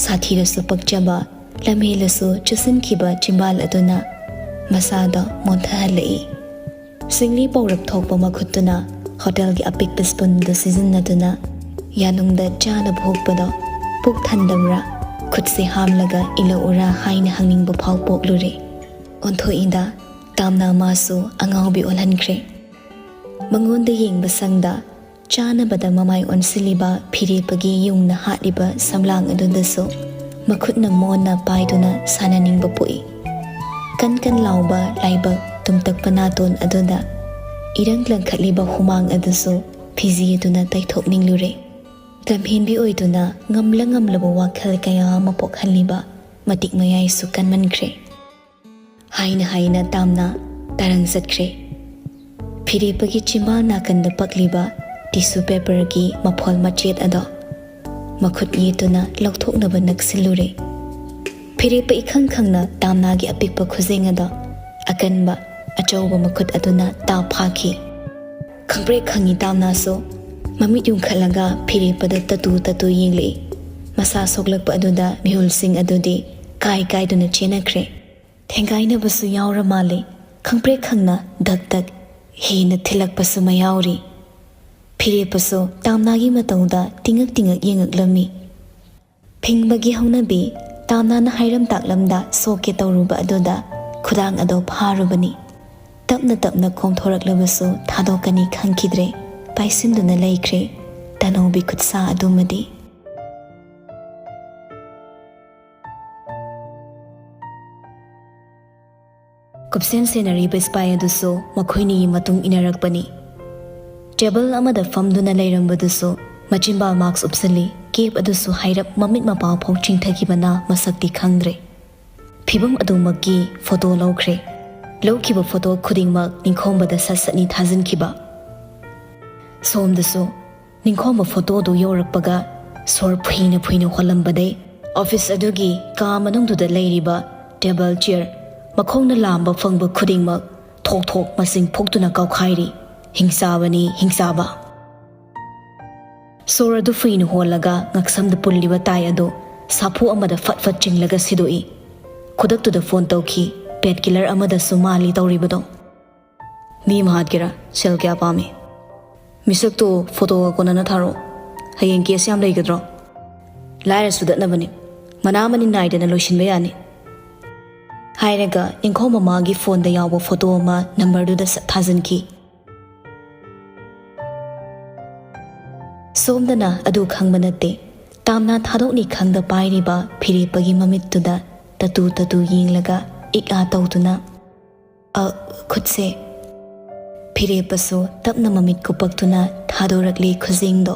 ꯁꯥꯊꯤꯔꯁꯨ ꯄꯛꯆꯕ, ꯂꯝꯍꯦꯜꯂꯁꯨ ꯆꯨꯁꯤꯟꯈꯤꯕ ꯆꯤꯝꯕꯥꯜ ꯑꯗꯨꯅ ꯃꯁꯥꯗ ꯃꯣꯟꯊꯍꯜꯂꯛꯏ꯫ ꯁꯤꯡꯂꯤ ꯄꯧꯔꯞ ꯊꯣꯛꯄ ꯃꯈꯨꯠꯇꯨꯅ ꯍꯣꯇꯦꯜꯒꯤ ꯑꯄꯤꯛꯄ ꯁ꯭ꯄꯨꯟꯗꯨ ꯁꯤꯖꯤꯟꯅꯗꯨꯅ ꯌꯥꯅꯨꯡꯗ ꯆꯥꯅꯕ ꯍꯨꯛꯄꯗꯣ ꯄꯨꯛ ꯊꯟꯗꯕ꯭ꯔꯥ, ꯈꯨꯠꯁꯦ ꯍꯥꯝꯂꯒ ꯏꯜꯂꯛꯎꯔꯥ ꯍꯥꯏꯅ ꯍꯪꯅꯤꯡꯕ ꯐꯥꯎ ꯄꯣꯛꯂꯨꯔꯦ꯫ ꯑꯣꯟꯊꯣꯛꯏꯗ, ꯇꯥꯝꯅꯥ ꯃꯥꯁꯨ ꯑꯉꯥꯎꯕꯤ ꯑꯣꯜꯍꯟꯈ꯭ꯔꯦ꯫ ꯃꯉꯣꯟꯗ ꯌꯦꯡꯕ ꯁꯪꯗ ꯆꯥꯅꯕꯗ ꯃꯃꯥꯏ ꯑꯣꯟꯁꯤꯜꯂꯤꯕ ꯐꯤꯔꯦꯞꯄꯒꯤ ꯌꯨꯡꯅ ꯍꯥꯠꯂꯤꯕ ꯁꯝꯂꯥꯡ ꯑꯗꯨꯗꯁꯨ ꯃꯈꯨꯠꯅ ꯃꯣꯟꯅ ꯄꯥꯏꯗꯨꯅ ꯁꯥꯟꯅꯅꯤꯡꯕ ꯄꯣꯛꯏ꯫ ꯀꯟ ꯀꯟ ꯂꯥꯎꯕ ꯂꯥꯏꯕꯛ ꯇꯨꯝꯇꯛꯄ ꯅꯥꯇꯣꯟ ꯑꯗꯨꯗ ꯏꯔꯪ ꯂꯪꯈꯠꯂꯤꯕ ꯍꯨꯃꯥꯡ ꯑꯗꯨꯁꯨ ꯐꯤꯖꯤꯗꯨꯅ ꯇꯩꯊꯣꯛꯅꯤꯡꯂꯨꯔꯦ꯫ ꯂꯝꯍꯦꯟꯕꯤ ꯑꯣꯏꯗꯨꯅ ꯉꯝꯂ ꯉꯝꯂꯕ ꯋꯥꯈꯜ ꯀꯌꯥ ꯑꯃ ꯄꯣꯛꯍꯜꯂꯤꯕ ꯃꯇꯤꯛ ꯃꯌꯥꯏꯁꯨ ꯀꯟꯃꯟꯈ꯭ꯔꯦ꯫ ꯍꯥꯏꯅ ꯍꯥꯏꯅ ꯇꯥꯝꯅ ꯇꯥꯔꯪ ꯆꯠꯈ꯭ꯔꯦ꯫ ꯐꯤꯔꯦꯞꯄꯒꯤ ꯆꯤꯝꯕꯥꯜ ꯅꯥꯀꯟꯗ ꯄꯛꯂꯤꯕ ꯇꯤꯁꯨ ꯄꯦꯄꯔꯒꯤ ꯃꯐꯣꯜ ꯃꯆꯦꯠ ꯑꯗꯣ ꯃꯈꯨꯠ ꯌꯦꯠꯇꯨꯅ ꯂꯧꯊꯣꯛꯅꯕ ꯅꯛꯁꯤꯜꯂꯨꯔꯦ꯫ ꯐꯤꯔꯦꯞꯄ ꯏꯈꯪ ꯈꯪꯅ ꯇꯥꯝꯅꯥꯒꯤ ꯑꯄꯤꯛꯄ ꯈꯨꯖꯦꯡ ꯑꯗꯣ ꯑꯀꯟꯕ ꯑꯆꯧꯕ ꯃꯈꯨꯠ ꯑꯗꯨꯅ ꯇꯥꯞ ꯐꯥꯈꯤ꯫ ꯈꯪꯄ꯭ꯔꯦꯛ ꯈꯪꯉꯤ ꯇꯥꯝꯅꯥꯁꯨ꯫ ꯃꯃꯤꯠ ꯌꯨꯡꯈꯠꯂꯒ ꯐꯤꯔꯦꯞꯄꯗ ꯇꯇꯨ ꯇꯇꯨ ꯌꯦꯡꯂꯛꯏ꯫ ꯃꯁꯥ ꯁꯣꯛꯂꯛꯄ ꯑꯗꯨꯗ ꯃꯤꯍꯨꯜꯁꯤꯡ ꯑꯗꯨꯗꯤ ꯀꯥꯏ ꯀꯥꯏꯗꯨꯅ ꯆꯦꯟꯅꯈ꯭ꯔꯦ꯫ ꯊꯦꯡꯒꯥꯏꯅꯕꯁꯨ ꯌꯥꯎꯔ ꯃꯥꯜꯂꯦ꯫ ꯈꯪꯄ꯭ꯔꯦꯛ ꯈꯪꯅ ꯙꯛ ꯙꯛ ꯍꯦꯟꯅ ꯊꯤꯜꯂꯛꯄꯁꯨ ꯃꯌꯥꯎꯔꯤ꯫ ꯐꯤꯔꯦꯞꯄꯁꯨ ꯇꯥꯝꯅꯥꯒꯤ ꯃꯇꯧꯗ ꯇꯤꯡꯉꯛ ꯇꯤꯡꯉꯛ ꯌꯦꯡꯉꯛꯂꯝꯃꯤ꯫ ꯐꯤꯡꯕꯒꯤ ꯍꯧꯅꯕꯤ ꯇꯥꯝꯅꯥꯅ ꯍꯥꯏꯔꯝ ꯇꯥꯛꯂꯝꯗ ꯁꯣꯛꯀꯦ ꯇꯧꯔꯨꯕ ꯑꯗꯨꯗ ꯈꯨꯗꯥꯡ ꯑꯗꯣ ꯐꯥꯔꯨꯕꯅꯤ꯫ ꯇꯞꯅ ꯇꯞꯅ ꯀꯣꯝꯊꯣꯔꯛꯂꯕꯁꯨ ꯊꯥꯗꯣꯛꯀꯅꯤ ꯈꯪꯈꯤꯗ꯭ꯔꯦ꯫ ꯄꯥꯏꯁꯤꯟꯗꯨꯅ ꯂꯩꯈ꯭ꯔꯦ ꯇꯅꯧꯕꯤ ꯈꯨꯠꯁꯥ ꯑꯗꯨꯃꯗꯤ꯫ ꯀꯨꯞꯁꯦꯟ ꯁꯦꯟꯅꯔꯤꯕ ꯁꯤꯄꯥꯏ ꯑꯗꯨꯁꯨ ꯃꯈꯣꯏꯅꯤꯒꯤ ꯃꯇꯨꯡ ꯏꯟꯅꯔꯛꯄꯅꯤ꯫ ꯇꯦꯕꯜ ꯑꯃꯗ ꯐꯝꯗꯨꯅ ꯂꯩꯔꯝꯕꯗꯨꯁꯨ ꯃꯆꯤꯟꯕꯥꯜ ꯃꯥꯛꯁ ꯎꯞꯁꯤꯜꯂꯤ꯫ ꯀꯦꯞ ꯑꯗꯨꯁꯨ ꯍꯥꯏꯔꯞ ꯃꯃꯤꯠ ꯃꯄꯥ ꯐꯥꯎ ꯆꯤꯡꯊꯈꯤꯕꯅ ꯃꯁꯛꯇꯤ ꯈꯪꯗ꯭ꯔꯦ꯫ ꯐꯤꯚꯝ ꯑꯗꯨꯃꯛꯀꯤ ꯐꯣꯇꯣ ꯂꯧꯈ꯭ꯔꯦ꯫ ꯂꯧꯈꯤꯕ ꯐꯣꯇꯣ ꯈꯨꯗꯤꯡꯃꯛ ꯅꯤꯡꯈꯣꯝꯕꯗ ꯁꯠ ꯁꯠꯅꯤ ꯊꯥꯖꯤꯟꯈꯤꯕ꯫ ꯁꯣꯝꯗꯁꯨ ꯅꯤꯡꯈꯣꯝꯕ ꯐꯣꯇꯣꯗꯨ ꯌꯧꯔꯛꯄꯒ ꯁꯣꯔ ꯐꯨꯏꯅ ꯐꯨꯏꯅ ꯍꯣꯜꯂꯝꯕꯗꯩ ꯑꯣꯐꯤꯁ ꯑꯗꯨꯒꯤ ꯀꯥ ꯃꯅꯨꯡꯗꯨꯗ ꯂꯩꯔꯤꯕ ꯇꯦꯕꯜ, ꯆꯤꯌꯔ, ꯃꯈꯣꯡꯅ ꯂꯥꯝꯕ ꯐꯪꯕ ꯈꯨꯗꯤꯡꯃꯛ ꯊꯣꯛ ꯊꯣꯛ ꯃꯁꯤꯡ ꯐꯨꯛꯇꯨꯅ ꯀꯥꯎꯈꯥꯏꯔꯤ꯫ ꯍꯤꯡꯆꯥꯕꯅꯤ, ꯍꯤꯡꯆꯥꯕ꯫ ꯁꯣꯔ ꯑꯗꯨ ꯐꯨꯏꯅ ꯍꯣꯜꯂꯒ ꯉꯛꯁꯝꯗ ꯄꯨꯜꯂꯤꯕ ꯇꯥꯏ ꯑꯗꯨ ꯁꯥꯐꯨ ꯑꯃꯗ ꯐꯠ ꯐꯠ ꯆꯤꯡꯂꯒ ꯁꯤꯗꯣꯛꯏ꯫ ꯈꯨꯗꯛꯇꯨꯗ ꯐꯣꯟ ꯇꯧꯈꯤ꯫ ꯄꯦꯠ ꯀꯤꯂꯔ ꯑꯃꯗꯁꯨ ꯃꯥꯜꯂꯤ ꯇꯧꯔꯤꯕꯗꯣ꯫ "ꯃꯤ ꯑꯃ ꯍꯥꯠꯀꯦꯔꯥ? ꯁꯦꯜ ꯀꯌꯥ ꯄꯥꯝꯃꯤ?" "ꯃꯤꯁꯛꯇꯣ ꯐꯣꯇꯣꯒ ꯀꯣꯟꯅꯅ ꯊꯥꯔꯛꯑꯣ꯫ ꯍꯌꯦꯡ ꯀꯦꯁ ꯌꯥꯝ ꯂꯩꯒꯗ꯭ꯔꯣ?" "ꯂꯥꯏꯔ ꯁꯨꯗꯠꯅꯕꯅꯤ꯫ ꯃꯅꯥ ꯃꯅꯤꯟ ꯅꯥꯏꯗꯅ ꯂꯣꯏꯁꯤꯟꯕ ꯌꯥꯅꯤ"꯫ ꯍꯥꯏꯔꯒ ꯅꯤꯡꯈꯣꯝ ꯃꯃꯥꯒꯤ ꯐꯣꯟꯗ ꯌꯥꯎꯕ ꯐꯣꯇꯣ ꯑꯃ ꯅꯝꯕꯔꯗꯨꯗ ꯁꯠ ꯊꯥꯖꯤꯟꯈꯤ꯫ ꯁꯣꯝꯗꯅ ꯑꯗꯨ ꯈꯪꯕ ꯅꯠꯇꯦ꯫ ꯇꯥꯝꯅꯥ ꯊꯥꯗꯣꯛꯅꯤ ꯈꯪꯗ ꯄꯥꯏꯔꯤꯕ ꯐꯤꯔꯦꯞꯄꯒꯤ ꯃꯃꯤꯠꯇꯨꯗ ꯇꯇꯨ ꯇꯇꯨ ꯌꯦꯡꯂꯒ ꯏꯛ ꯑꯥ ꯇꯧꯗꯨꯅ, "ꯑ, ꯈꯨꯠꯁꯦ"꯫ ꯐꯤꯔꯦꯞꯄꯁꯨ ꯇꯞꯅ ꯃꯃꯤꯠ ꯀꯨꯞꯄꯛꯇꯨꯅ ꯊꯥꯗꯣꯔꯛꯂꯤ ꯈꯨꯖꯤꯡꯗꯣ꯫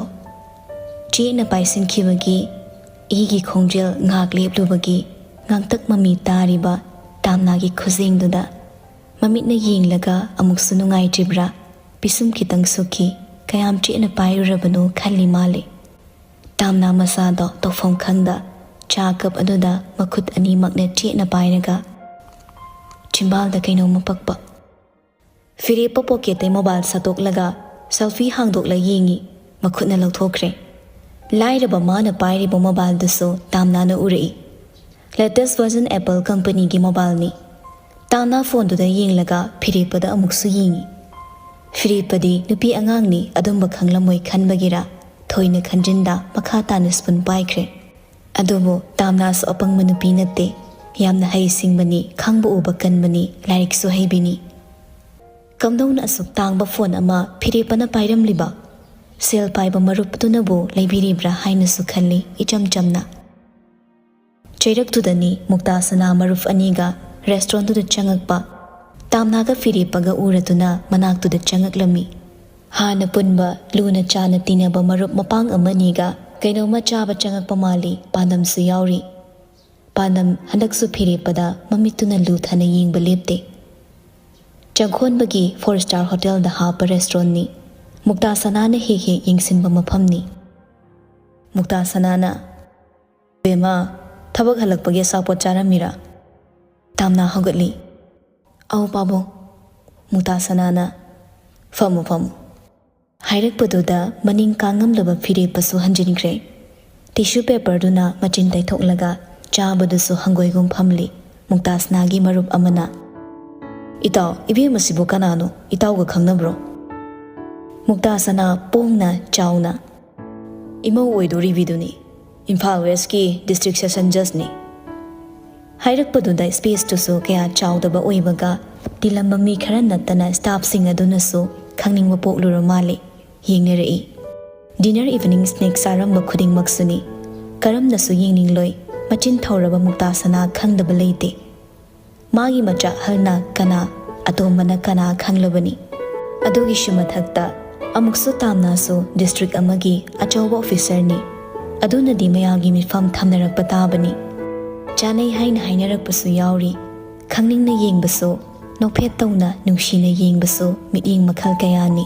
ꯆꯦꯠꯅ ꯄꯥꯏꯁꯤꯟꯈꯤꯕꯒꯤ ꯏꯒꯤ ꯈꯣꯡꯖꯦꯜ ꯉꯥꯏꯍꯥꯛ ꯂꯦꯞꯂꯨꯕꯒꯤ ꯉꯥꯡꯇꯛ ꯃꯃꯤ ꯇꯥꯔꯤꯕ ꯇꯥꯝꯅꯥꯒꯤ ꯈꯨꯖꯤꯡꯗꯨꯗ ꯃꯃꯤꯠꯅ ꯌꯦꯡꯂꯒ ꯑꯃꯨꯛꯁꯨ ꯅꯨꯡꯉꯥꯏꯇ꯭ꯔꯤꯕ꯭ꯔꯥ? ꯄꯤꯁꯨꯝ ꯈꯤꯇꯪ ꯁꯨꯛꯈꯤ꯫ ꯀꯌꯥꯝ ꯆꯦꯠꯅ ꯄꯥꯏꯔꯨꯔꯕꯅꯣ ꯈꯜꯂꯤ ꯃꯥꯜꯂꯤ꯫ ꯇꯥꯝꯅꯥ ꯃꯁꯥꯗꯣ ꯇꯧꯐꯝ ꯈꯪꯗ ꯆꯥ ꯀꯞ ꯑꯗꯨꯗ ꯃꯈꯨꯠ ꯑꯅꯤꯃꯛꯅ ꯆꯦꯠꯅ ꯄꯥꯏꯔꯒ ꯆꯤꯝꯕꯥꯜꯗ ꯀꯩꯅꯣꯝꯃ ꯄꯛꯄ꯫ ꯐꯤꯔꯦꯞꯄ ꯄꯣꯀꯦꯠꯇꯩ ꯃꯣꯕꯥꯏꯜ ꯁꯠꯇꯣꯛꯂꯒ ꯁꯦꯜꯐꯤ ꯍꯥꯡꯗꯣꯛꯂ ꯌꯦꯡꯉꯤ꯫ ꯃꯈꯨꯠꯅ ꯂꯧꯊꯣꯛꯈ꯭ꯔꯦ꯫ ꯂꯥꯏꯔꯕ ꯃꯥꯅ ꯄꯥꯏꯔꯤꯕ ꯃꯣꯕꯥꯏꯜꯗꯨꯁꯨ ꯇꯥꯝꯅꯥꯅ ꯎꯔꯛꯏ꯫ ꯂꯦꯇꯦꯁ ꯚꯔꯖꯟ ꯑꯦꯄꯜ ꯀꯝꯄꯅꯤꯒꯤ ꯃꯣꯕꯥꯏꯜꯅꯤ꯫ ꯇꯥꯝꯅꯥ ꯐꯣꯟꯗꯨꯗ ꯌꯦꯡꯂꯒ ꯐꯤꯔꯦꯞꯄꯗ ꯑꯃꯨꯛꯁꯨ ꯌꯦꯡꯉꯤ꯫ ꯐꯤꯔꯦꯞꯄꯗꯤ ꯅꯨꯄꯤ ꯑꯉꯥꯡꯅꯤ, ꯑꯗꯨꯝꯕ ꯈꯪꯂꯝꯃꯣꯏ ꯈꯟꯕꯒꯤꯔ ꯊꯣꯏꯅ ꯈꯟꯖꯤꯟꯗ ꯃꯈꯥ ꯇꯥꯅ ꯁ꯭ꯄꯨꯟ ꯄꯥꯏꯈ꯭ꯔꯦ꯫ ꯑꯗꯨꯕꯨ ꯇꯥꯝꯅꯥꯁꯨ ꯑꯄꯪꯕ ꯅꯨꯄꯤ ꯅꯠꯇꯦ꯫ ꯌꯥꯝꯅ ꯍꯩ ꯁꯤꯡꯕꯅꯤ, ꯈꯪꯕ ꯎꯕ ꯀꯟꯕꯅꯤ, ꯂꯥꯏꯔꯤꯛꯁꯨ ꯍꯩꯕꯤꯅꯤ꯫ ꯀꯝꯗꯧꯅ ꯑꯁꯨꯛ ꯇꯥꯡꯕ ꯐꯣꯟ ꯑꯃ ꯐꯤꯔꯦꯞꯄꯅ ꯄꯥꯏꯔꯝꯂꯤꯕ? ꯁꯦꯜ ꯄꯥꯏꯕ ꯃꯔꯨꯞꯇꯨꯅꯕꯨ ꯂꯩꯕꯤꯔꯤꯕ꯭ꯔꯥ ꯍꯥꯏꯅꯁꯨ ꯈꯜꯂꯤ ꯏꯆꯝ ꯆꯝꯅ꯫ ꯆꯩꯔꯛꯇꯨꯗꯅꯤ ꯃꯨꯛꯇꯥ ꯁꯅꯥ ꯃꯔꯨꯞ ꯑꯅꯤꯒ ꯔꯦꯁꯇꯨꯔꯦꯟꯠꯇꯨꯗ ꯆꯪꯉꯛꯄ꯫ ꯇꯥꯝꯅꯥꯒ ꯐꯤꯔꯦꯞꯄꯒ ꯎꯔꯗꯨꯅ ꯃꯅꯥꯛꯇꯨꯗ ꯆꯪꯉꯛꯂꯝꯃꯤ꯫ ꯍꯥꯟꯅ ꯄꯨꯟꯕ, ꯂꯨꯅ ꯆꯥꯅ ꯇꯤꯟꯅꯕ ꯃꯔꯨꯞ ꯃꯄꯥꯡ ꯑꯃꯅꯤꯒ ꯀꯩꯅꯣꯝꯃ ꯆꯥꯕ ꯆꯪꯉꯛꯄ ꯃꯥꯜꯂꯤ, ꯄꯥꯟꯗꯝꯁꯨ ꯌꯥꯎꯔꯤ꯫ ꯄꯥꯟꯗꯝ ꯍꯟꯗꯛꯁꯨ ꯐꯤꯔꯦꯞꯄꯗ ꯃꯃꯤꯠꯇꯨꯅ ꯂꯨꯊꯅ ꯌꯦꯡꯕ ꯂꯦꯞꯇꯦ꯫ ꯆꯪꯈꯣꯟꯕꯒꯤ ꯐꯣꯔ ꯁ꯭ꯇꯥꯔ ꯍꯣꯇꯦꯜꯗ ꯍꯥꯞꯄ ꯔꯦꯁꯇꯨꯔꯦꯟꯠꯅꯤ꯫ ꯃꯨꯛꯇꯥ ꯁꯅꯥꯅ ꯍꯦꯛ ꯍꯦꯛ ꯌꯦꯡꯁꯤꯟꯕ ꯃꯐꯝꯅꯤ꯫ ꯃꯨꯛꯇꯥ ꯁꯅꯥꯅ, "ꯕꯦꯝꯃ, ꯊꯕꯛ ꯍꯜꯂꯛꯄꯒꯤ ꯑꯆꯥꯄꯣꯠ ꯆꯥꯔꯝꯃꯤꯔꯥ?" ꯇꯥꯝꯅꯥ ꯍꯧꯒꯠꯂꯤ꯫ "ꯑꯧ ꯄꯥꯕꯨꯡ꯫" ꯃꯨꯛꯇꯥ ꯁꯅꯥꯅ, "ꯐꯝꯃꯨ, ꯐꯝꯃꯨ꯫" ꯍꯥꯏꯔꯛꯄꯗꯨꯗ ꯃꯅꯤꯡ ꯀꯥꯡꯉꯝꯂꯕ ꯐꯤꯔꯦꯞꯄꯁꯨ ꯍꯟꯖꯤꯟꯈ꯭ꯔꯦ꯫ ꯇꯤꯁꯨ ꯄꯦꯄꯔꯗꯨꯅ ꯃꯆꯤꯟ ꯇꯩꯊꯣꯛꯂꯒ ꯆꯥꯕꯗꯨꯁꯨ ꯍꯪꯒꯣꯏꯒꯨꯝ ꯐꯝꯂꯤ꯫ ꯃꯨꯛꯇꯥꯁꯅꯥꯒꯤ ꯃꯔꯨꯞ ꯑꯃꯅ, "ꯏꯇꯥꯎ, ꯏꯕꯦꯝ ꯑꯁꯤꯕꯨ ꯀꯅꯥꯅꯣ? ꯏꯇꯥꯎꯒ ꯈꯪꯅꯕ꯭ꯔꯣ?" ꯃꯨꯛꯇꯥꯁꯅꯥ ꯄꯣꯡꯅ ꯆꯥꯎꯅ, "ꯏꯃꯧ ꯑꯣꯏꯗꯣꯔꯤꯕꯤꯗꯨꯅꯤ, ꯏꯝꯐꯥꯜ ꯋꯦꯁꯀꯤ ꯗꯤꯁꯇ꯭ꯔꯤꯛ ꯁꯦꯁꯟ ꯖꯖꯅꯤ꯫" ꯍꯥꯏꯔꯛꯄꯗꯨꯗ ꯁ꯭ꯄꯦꯁꯇꯨꯁꯨ ꯀꯌꯥ ꯆꯥꯎꯗꯕ ꯑꯣꯏꯕꯒ ꯇꯤꯜꯂꯝꯕ ꯃꯤ ꯈꯔ ꯅꯠꯇꯅ ꯁ꯭ꯇꯥꯐꯁꯤꯡ ꯑꯗꯨꯅꯁꯨ ꯈꯪꯅꯤꯡꯕ ꯄꯣꯛꯂꯨꯔ ꯃꯥꯜꯂꯤ꯫ ꯌꯦꯡꯅꯔꯛꯏ꯫ ꯗꯤꯅꯔ ꯏꯚꯤꯅꯤꯡ ꯁ꯭ꯅꯦꯛ ꯆꯥꯔꯝꯕ ꯈꯨꯗꯤꯡꯃꯛꯁꯨꯅꯤ꯫ ꯀꯔꯝꯅꯁꯨ ꯌꯦꯡꯅꯤꯡꯂꯣꯏ꯫ ꯃꯆꯤꯟ ꯊꯧꯔꯕ ꯃꯨꯛꯇꯥ ꯁꯅꯥ ꯈꯪꯗꯕ ꯂꯩꯇꯦ꯫ ꯃꯥꯒꯤ ꯃꯆꯥ ꯑꯍꯜꯅ ꯀꯅꯥ, ꯑꯇꯣꯝꯕꯅ ꯀꯅꯥ ꯈꯪꯂꯕꯅꯤ꯫ ꯑꯗꯨꯒꯤꯁꯨ ꯃꯊꯛꯇ ꯑꯃꯨꯛꯁꯨ ꯇꯥꯝꯅꯥꯁꯨ ꯗꯤꯁꯇ꯭ꯔꯤꯛ ꯑꯃꯒꯤ ꯑꯆꯧꯕ ꯑꯣꯐꯤꯁꯔꯅꯤ꯫ ꯑꯗꯨꯅꯗꯤ ꯃꯌꯥꯝꯒꯤ ꯃꯤꯠꯐꯝ ꯊꯝꯅꯔꯛꯄ ꯇꯥꯕꯅꯤ꯫ ꯆꯥꯅꯩ ꯍꯥꯏꯅ ꯍꯥꯏꯅꯔꯛꯄꯁꯨ ꯌꯥꯎꯔꯤ꯫ ꯈꯪꯅꯤꯡꯅ ꯌꯦꯡꯕꯁꯨ, ꯅꯣꯛꯐꯦꯠ ꯇꯧꯅ ꯅꯨꯡꯁꯤꯅ ꯌꯦꯡꯕꯁꯨ ꯃꯤꯠꯌꯦꯡ ꯃꯈꯜ ꯀꯌꯥꯅꯤ꯫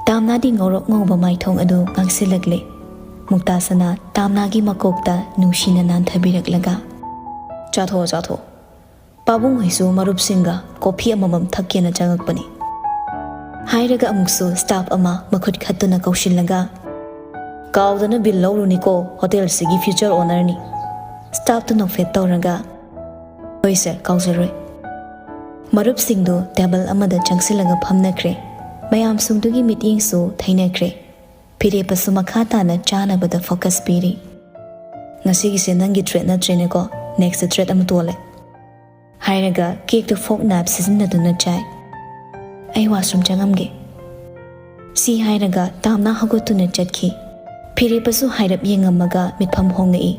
ꯇꯥꯝꯅꯥꯗꯤ ꯉꯧꯔꯣꯛ ꯉꯧꯕ ꯃꯥꯏꯊꯣꯡ ꯑꯗꯨ ꯉꯥꯡꯁꯤꯜꯂꯛꯂꯦ꯫ ꯃꯨꯛꯇꯥ ꯁꯅꯥ ꯇꯥꯝꯅꯥꯒꯤ ꯃꯀꯣꯛꯇ ꯅꯨꯡꯁꯤꯅ ꯅꯥꯟꯊꯕꯤꯔꯛꯂꯒ, "ꯆꯥꯊꯣꯛꯑꯣ, ꯆꯥꯊꯣꯛꯑꯣ꯫ ꯄꯥꯕꯨꯡ ꯍꯣꯏꯁꯨ ꯃꯔꯨꯞꯁꯤꯡꯒ ꯀꯣꯐꯤ ꯑꯃꯃꯝ ꯊꯛꯀꯦꯅ ꯆꯪꯉꯛꯄꯅꯤ"꯫ ꯍꯥꯏꯔꯒ ꯑꯃꯨꯛꯁꯨ ꯁ꯭ꯇꯥꯐ ꯑꯃ ꯃꯈꯨꯠ ꯈꯠꯇꯨꯅ ꯀꯧꯁꯤꯜꯂꯒ, "ꯀꯥꯎꯗꯅ ꯕꯤꯜ ꯂꯧꯔꯨꯅꯤꯀꯣ, ꯍꯣꯇꯦꯜꯁꯤꯒꯤ ꯐ꯭ꯌꯨꯆꯔ ꯑꯣꯅꯔꯅꯤ"꯫ ꯁ꯭ꯇꯥꯐꯇꯨ ꯅꯣꯛꯐꯦꯠ ꯇꯧꯔꯒ, "ꯍꯣꯏ ꯁꯔ, ꯀꯥꯎꯖꯔꯣꯏ"꯫ ꯃꯔꯨꯞꯁꯤꯡꯗꯨ ꯇꯦꯕꯜ ꯑꯃꯗ ꯆꯪꯁꯤꯜꯂꯒ ꯐꯝꯅꯈ꯭ꯔꯦ꯫ ꯃꯌꯥꯝꯁꯤꯡꯗꯨꯒꯤ ꯃꯤꯠꯌꯦꯡꯁꯨ ꯊꯩꯅꯈ꯭ꯔꯦ꯫ ꯐꯤꯔꯦꯞꯄꯁꯨ ꯃꯈꯥ ꯇꯥꯅ ꯆꯥꯅꯕꯗ ꯐꯣꯀꯁ ꯄꯤꯔꯤ꯫ "ꯉꯁꯤꯒꯤꯁꯦ ꯅꯪꯒꯤ ꯇ꯭ꯔꯦꯠ ꯅꯠꯇ꯭ꯔꯦꯅꯦꯀꯣ, ꯅꯦꯛꯁꯇ ꯇ꯭ꯔꯦꯠ ꯑꯃ ꯇꯣꯜꯂꯦ"꯫ ꯍꯥꯏꯔꯒ ꯀꯦꯛꯇꯨ ꯐꯣꯛ ꯅꯥꯏꯐ ꯁꯤꯖꯤꯟꯅꯗꯨꯅ ꯆꯥꯏ꯫ "ꯑꯩ ꯋꯥꯁꯔꯨꯝ ꯆꯪꯉꯝꯒꯦ"꯫ ꯁꯤ ꯍꯥꯏꯔꯒ ꯇꯥꯝꯅꯥ ꯍꯧꯒꯠꯇꯨꯅ ꯆꯠꯈꯤ꯫ ꯐꯤꯔꯦꯞꯄꯁꯨ ꯍꯥꯏꯔꯞ ꯌꯦꯡꯉꯝꯃꯒ ꯃꯤꯠꯐꯝ ꯍꯣꯡꯉꯛꯏ꯫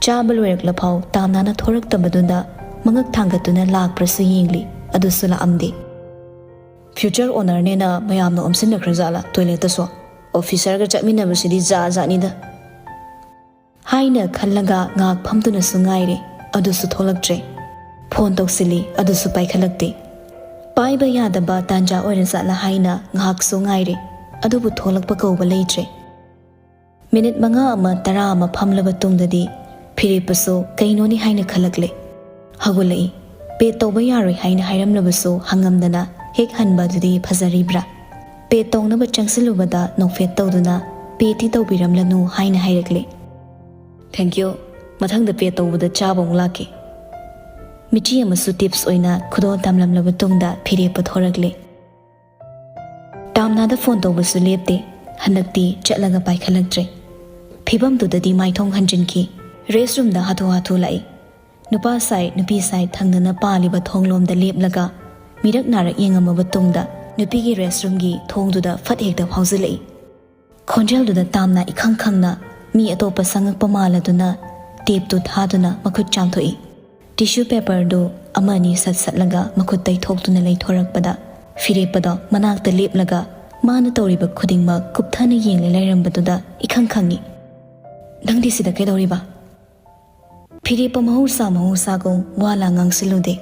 ꯆꯥꯕ ꯂꯣꯏꯔꯛꯂꯐꯥꯎ ꯇꯥꯝꯅꯥꯅ ꯊꯣꯔꯛꯇꯕꯗꯨꯗ ꯃꯉꯛ ꯊꯥꯡꯒꯠꯇꯨꯅ ꯂꯥꯛꯄ꯭ꯔꯁꯨ ꯌꯦꯡꯂꯤ, ꯑꯗꯨꯁꯨ ꯂꯥꯛꯑꯝꯗꯦ꯫ "ꯐ꯭ꯌꯨꯆꯔ ꯑꯣꯅꯔꯅꯦꯅ ꯃꯌꯥꯝꯅ ꯑꯣꯝꯁꯤꯟꯅꯈ꯭ꯔꯖꯥꯠꯂꯥ ꯇꯣꯏꯂꯦꯠꯇꯁꯨ? ꯑꯣꯐꯤꯁꯔꯒ ꯆꯠꯃꯤꯟꯅꯕꯁꯤꯗꯤ ꯖꯥꯠ ꯖꯥꯠꯅꯤꯗ"꯫ ꯍꯥꯏꯅ ꯈꯜꯂꯒ ꯉꯥꯏꯍꯥꯛ ꯐꯝꯗꯨꯅꯁꯨ ꯉꯥꯏꯔꯦ, ꯑꯗꯨꯁꯨ ꯊꯣꯛꯂꯛꯇ꯭ꯔꯦ꯫ ꯐꯣꯟ ꯇꯧꯁꯤꯜꯂꯤ, ꯑꯗꯨꯁꯨ ꯄꯥꯏꯈꯠꯂꯛꯇꯦ꯫ ꯄꯥꯏꯕ ꯌꯥꯗꯕ ꯇꯥꯟꯖꯥ ꯑꯣꯏꯔꯖꯥꯠꯂꯥ ꯍꯥꯏꯅ ꯉꯥꯏꯍꯥꯛꯁꯨ ꯉꯥꯏꯔꯦ, ꯑꯗꯨꯕꯨ ꯊꯣꯛꯂꯛꯄ ꯀꯧꯕ ꯂꯩꯇ꯭ꯔꯦ꯫ ꯃꯤꯅꯤꯠ ꯃꯉꯥ ꯑꯃ ꯇꯔꯥ ꯑꯃ ꯐꯝꯂꯕ ꯇꯨꯡꯗꯗꯤ ꯐꯤꯔꯦꯞꯄꯁꯨ ꯀꯩꯅꯣꯅꯤ ꯍꯥꯏꯅ ꯈꯜꯂꯛꯂꯦ꯫ ꯍꯧꯒꯠꯂꯛꯏ꯫ ꯄꯦꯠ ꯇꯧꯕ ꯌꯥꯔꯣꯏ ꯍꯥꯏꯅ ꯍꯥꯏꯔꯝꯂꯕꯁꯨ ꯍꯪꯉꯝꯗꯅ ꯍꯦꯛ ꯍꯟꯕ ꯑꯗꯨꯗꯤ ꯐꯖꯔꯤꯕ꯭ꯔꯥ? ꯄꯦꯠ ꯇꯧꯅꯕ ꯆꯪꯁꯤꯜꯂꯨꯕꯗ ꯅꯣꯛꯐꯦꯠ ꯇꯧꯗꯨꯅ, "ꯄꯦꯠꯇꯤ ꯇꯧꯕꯤꯔꯝꯂꯅꯨ" ꯍꯥꯏꯅ ꯍꯥꯏꯔꯛꯂꯦ꯫ "ꯊꯦꯡꯀ꯭ꯌꯨ, ꯃꯊꯪꯗ ꯄꯦꯠ ꯇꯧꯕꯗ ꯆꯥꯕ ꯑꯃꯨꯛ ꯂꯥꯛꯀꯦ"꯫ ꯃꯤꯆꯤ ꯑꯃꯁꯨ ꯇꯤꯞꯁ ꯑꯣꯏꯅ ꯈꯨꯗꯣꯜ ꯇꯝꯂꯝꯂꯕ ꯇꯨꯡꯗ ꯐꯤꯔꯦꯞꯄ ꯊꯣꯔꯛꯂꯦ꯫ ꯇꯥꯝꯅꯥꯗ ꯐꯣꯟ ꯇꯧꯕꯁꯨ ꯂꯦꯞꯇꯦ꯫ ꯍꯟꯗꯛꯇꯤ ꯆꯠꯂꯒ ꯄꯥꯏꯈꯠꯂꯛꯇ꯭ꯔꯦ꯫ ꯐꯤꯕꯝꯗꯨꯗꯗꯤ ꯃꯥꯏꯊꯣꯡ ꯍꯟꯖꯤꯟꯈꯤ꯫ ꯔꯦꯁ ꯔꯨꯝꯗ ꯍꯥꯊꯨ ꯍꯥꯊꯨ ꯂꯥꯛꯏ꯫ ꯅꯨꯄꯥ ꯁꯥꯏ ꯅꯨꯄꯤ ꯁꯥꯏ ꯊꯪꯅꯅ ꯄꯥꯜꯂꯤꯕ ꯊꯣꯡꯂꯣꯝꯗ ꯂꯦꯞꯂꯒ ꯃꯤꯔꯛ ꯅꯥꯔꯛ ꯌꯦꯡꯉꯝꯃꯕ ꯇꯨꯡꯗ ꯅꯨꯄꯤꯒꯤ ꯔꯦꯁ ꯔꯨꯝꯒꯤ ꯊꯣꯡꯗꯨꯗ ꯐꯠ ꯍꯦꯛꯇ ꯐꯥꯎꯖꯤꯜꯂꯛꯏ꯫ ꯈꯣꯟꯖꯦꯜꯗꯨꯗ ꯇꯥꯝꯅꯥ ꯏꯈꯪ ꯈꯪꯅ, ꯃꯤ ꯑꯇꯣꯞꯄ ꯁꯪꯉꯛꯄ ꯃꯥꯜꯂꯗꯨꯅ ꯇꯦꯞꯇꯨ ꯊꯥꯗꯨꯅ ꯃꯈꯨꯠ ꯆꯥꯝꯊꯣꯛꯏ꯫ ꯇꯤꯁꯨ ꯄꯦꯄꯔꯗꯨ ꯑꯃ ꯑꯅꯤ ꯁꯠ ꯁꯠꯂꯒ ꯃꯈꯨꯠ ꯇꯩꯊꯣꯛꯇꯨꯅ ꯂꯩꯊꯣꯔꯛꯄꯗ ꯐꯤꯔꯦꯞꯄꯗꯣ ꯃꯅꯥꯛꯇ ꯂꯦꯞꯂꯒ ꯃꯥꯅ ꯇꯧꯔꯤꯕ ꯈꯨꯗꯤꯡꯃꯛ ꯀꯨꯞꯊꯅ ꯌꯦꯡꯂꯦ ꯂꯩꯔꯝꯕꯗꯨꯗ ꯏꯈꯪ ꯈꯪꯉꯤ꯫ "ꯅꯪꯗꯤ ꯁꯤꯗ ꯀꯩꯗꯧꯔꯤꯕ?" ꯐꯤꯔꯦꯞꯄ ꯃꯍꯧꯁꯥ ꯃꯍꯧꯁꯥꯒꯨꯝ ꯋꯥ ꯂꯥ ꯉꯥꯡꯁꯤꯜꯂꯨꯗꯦ꯫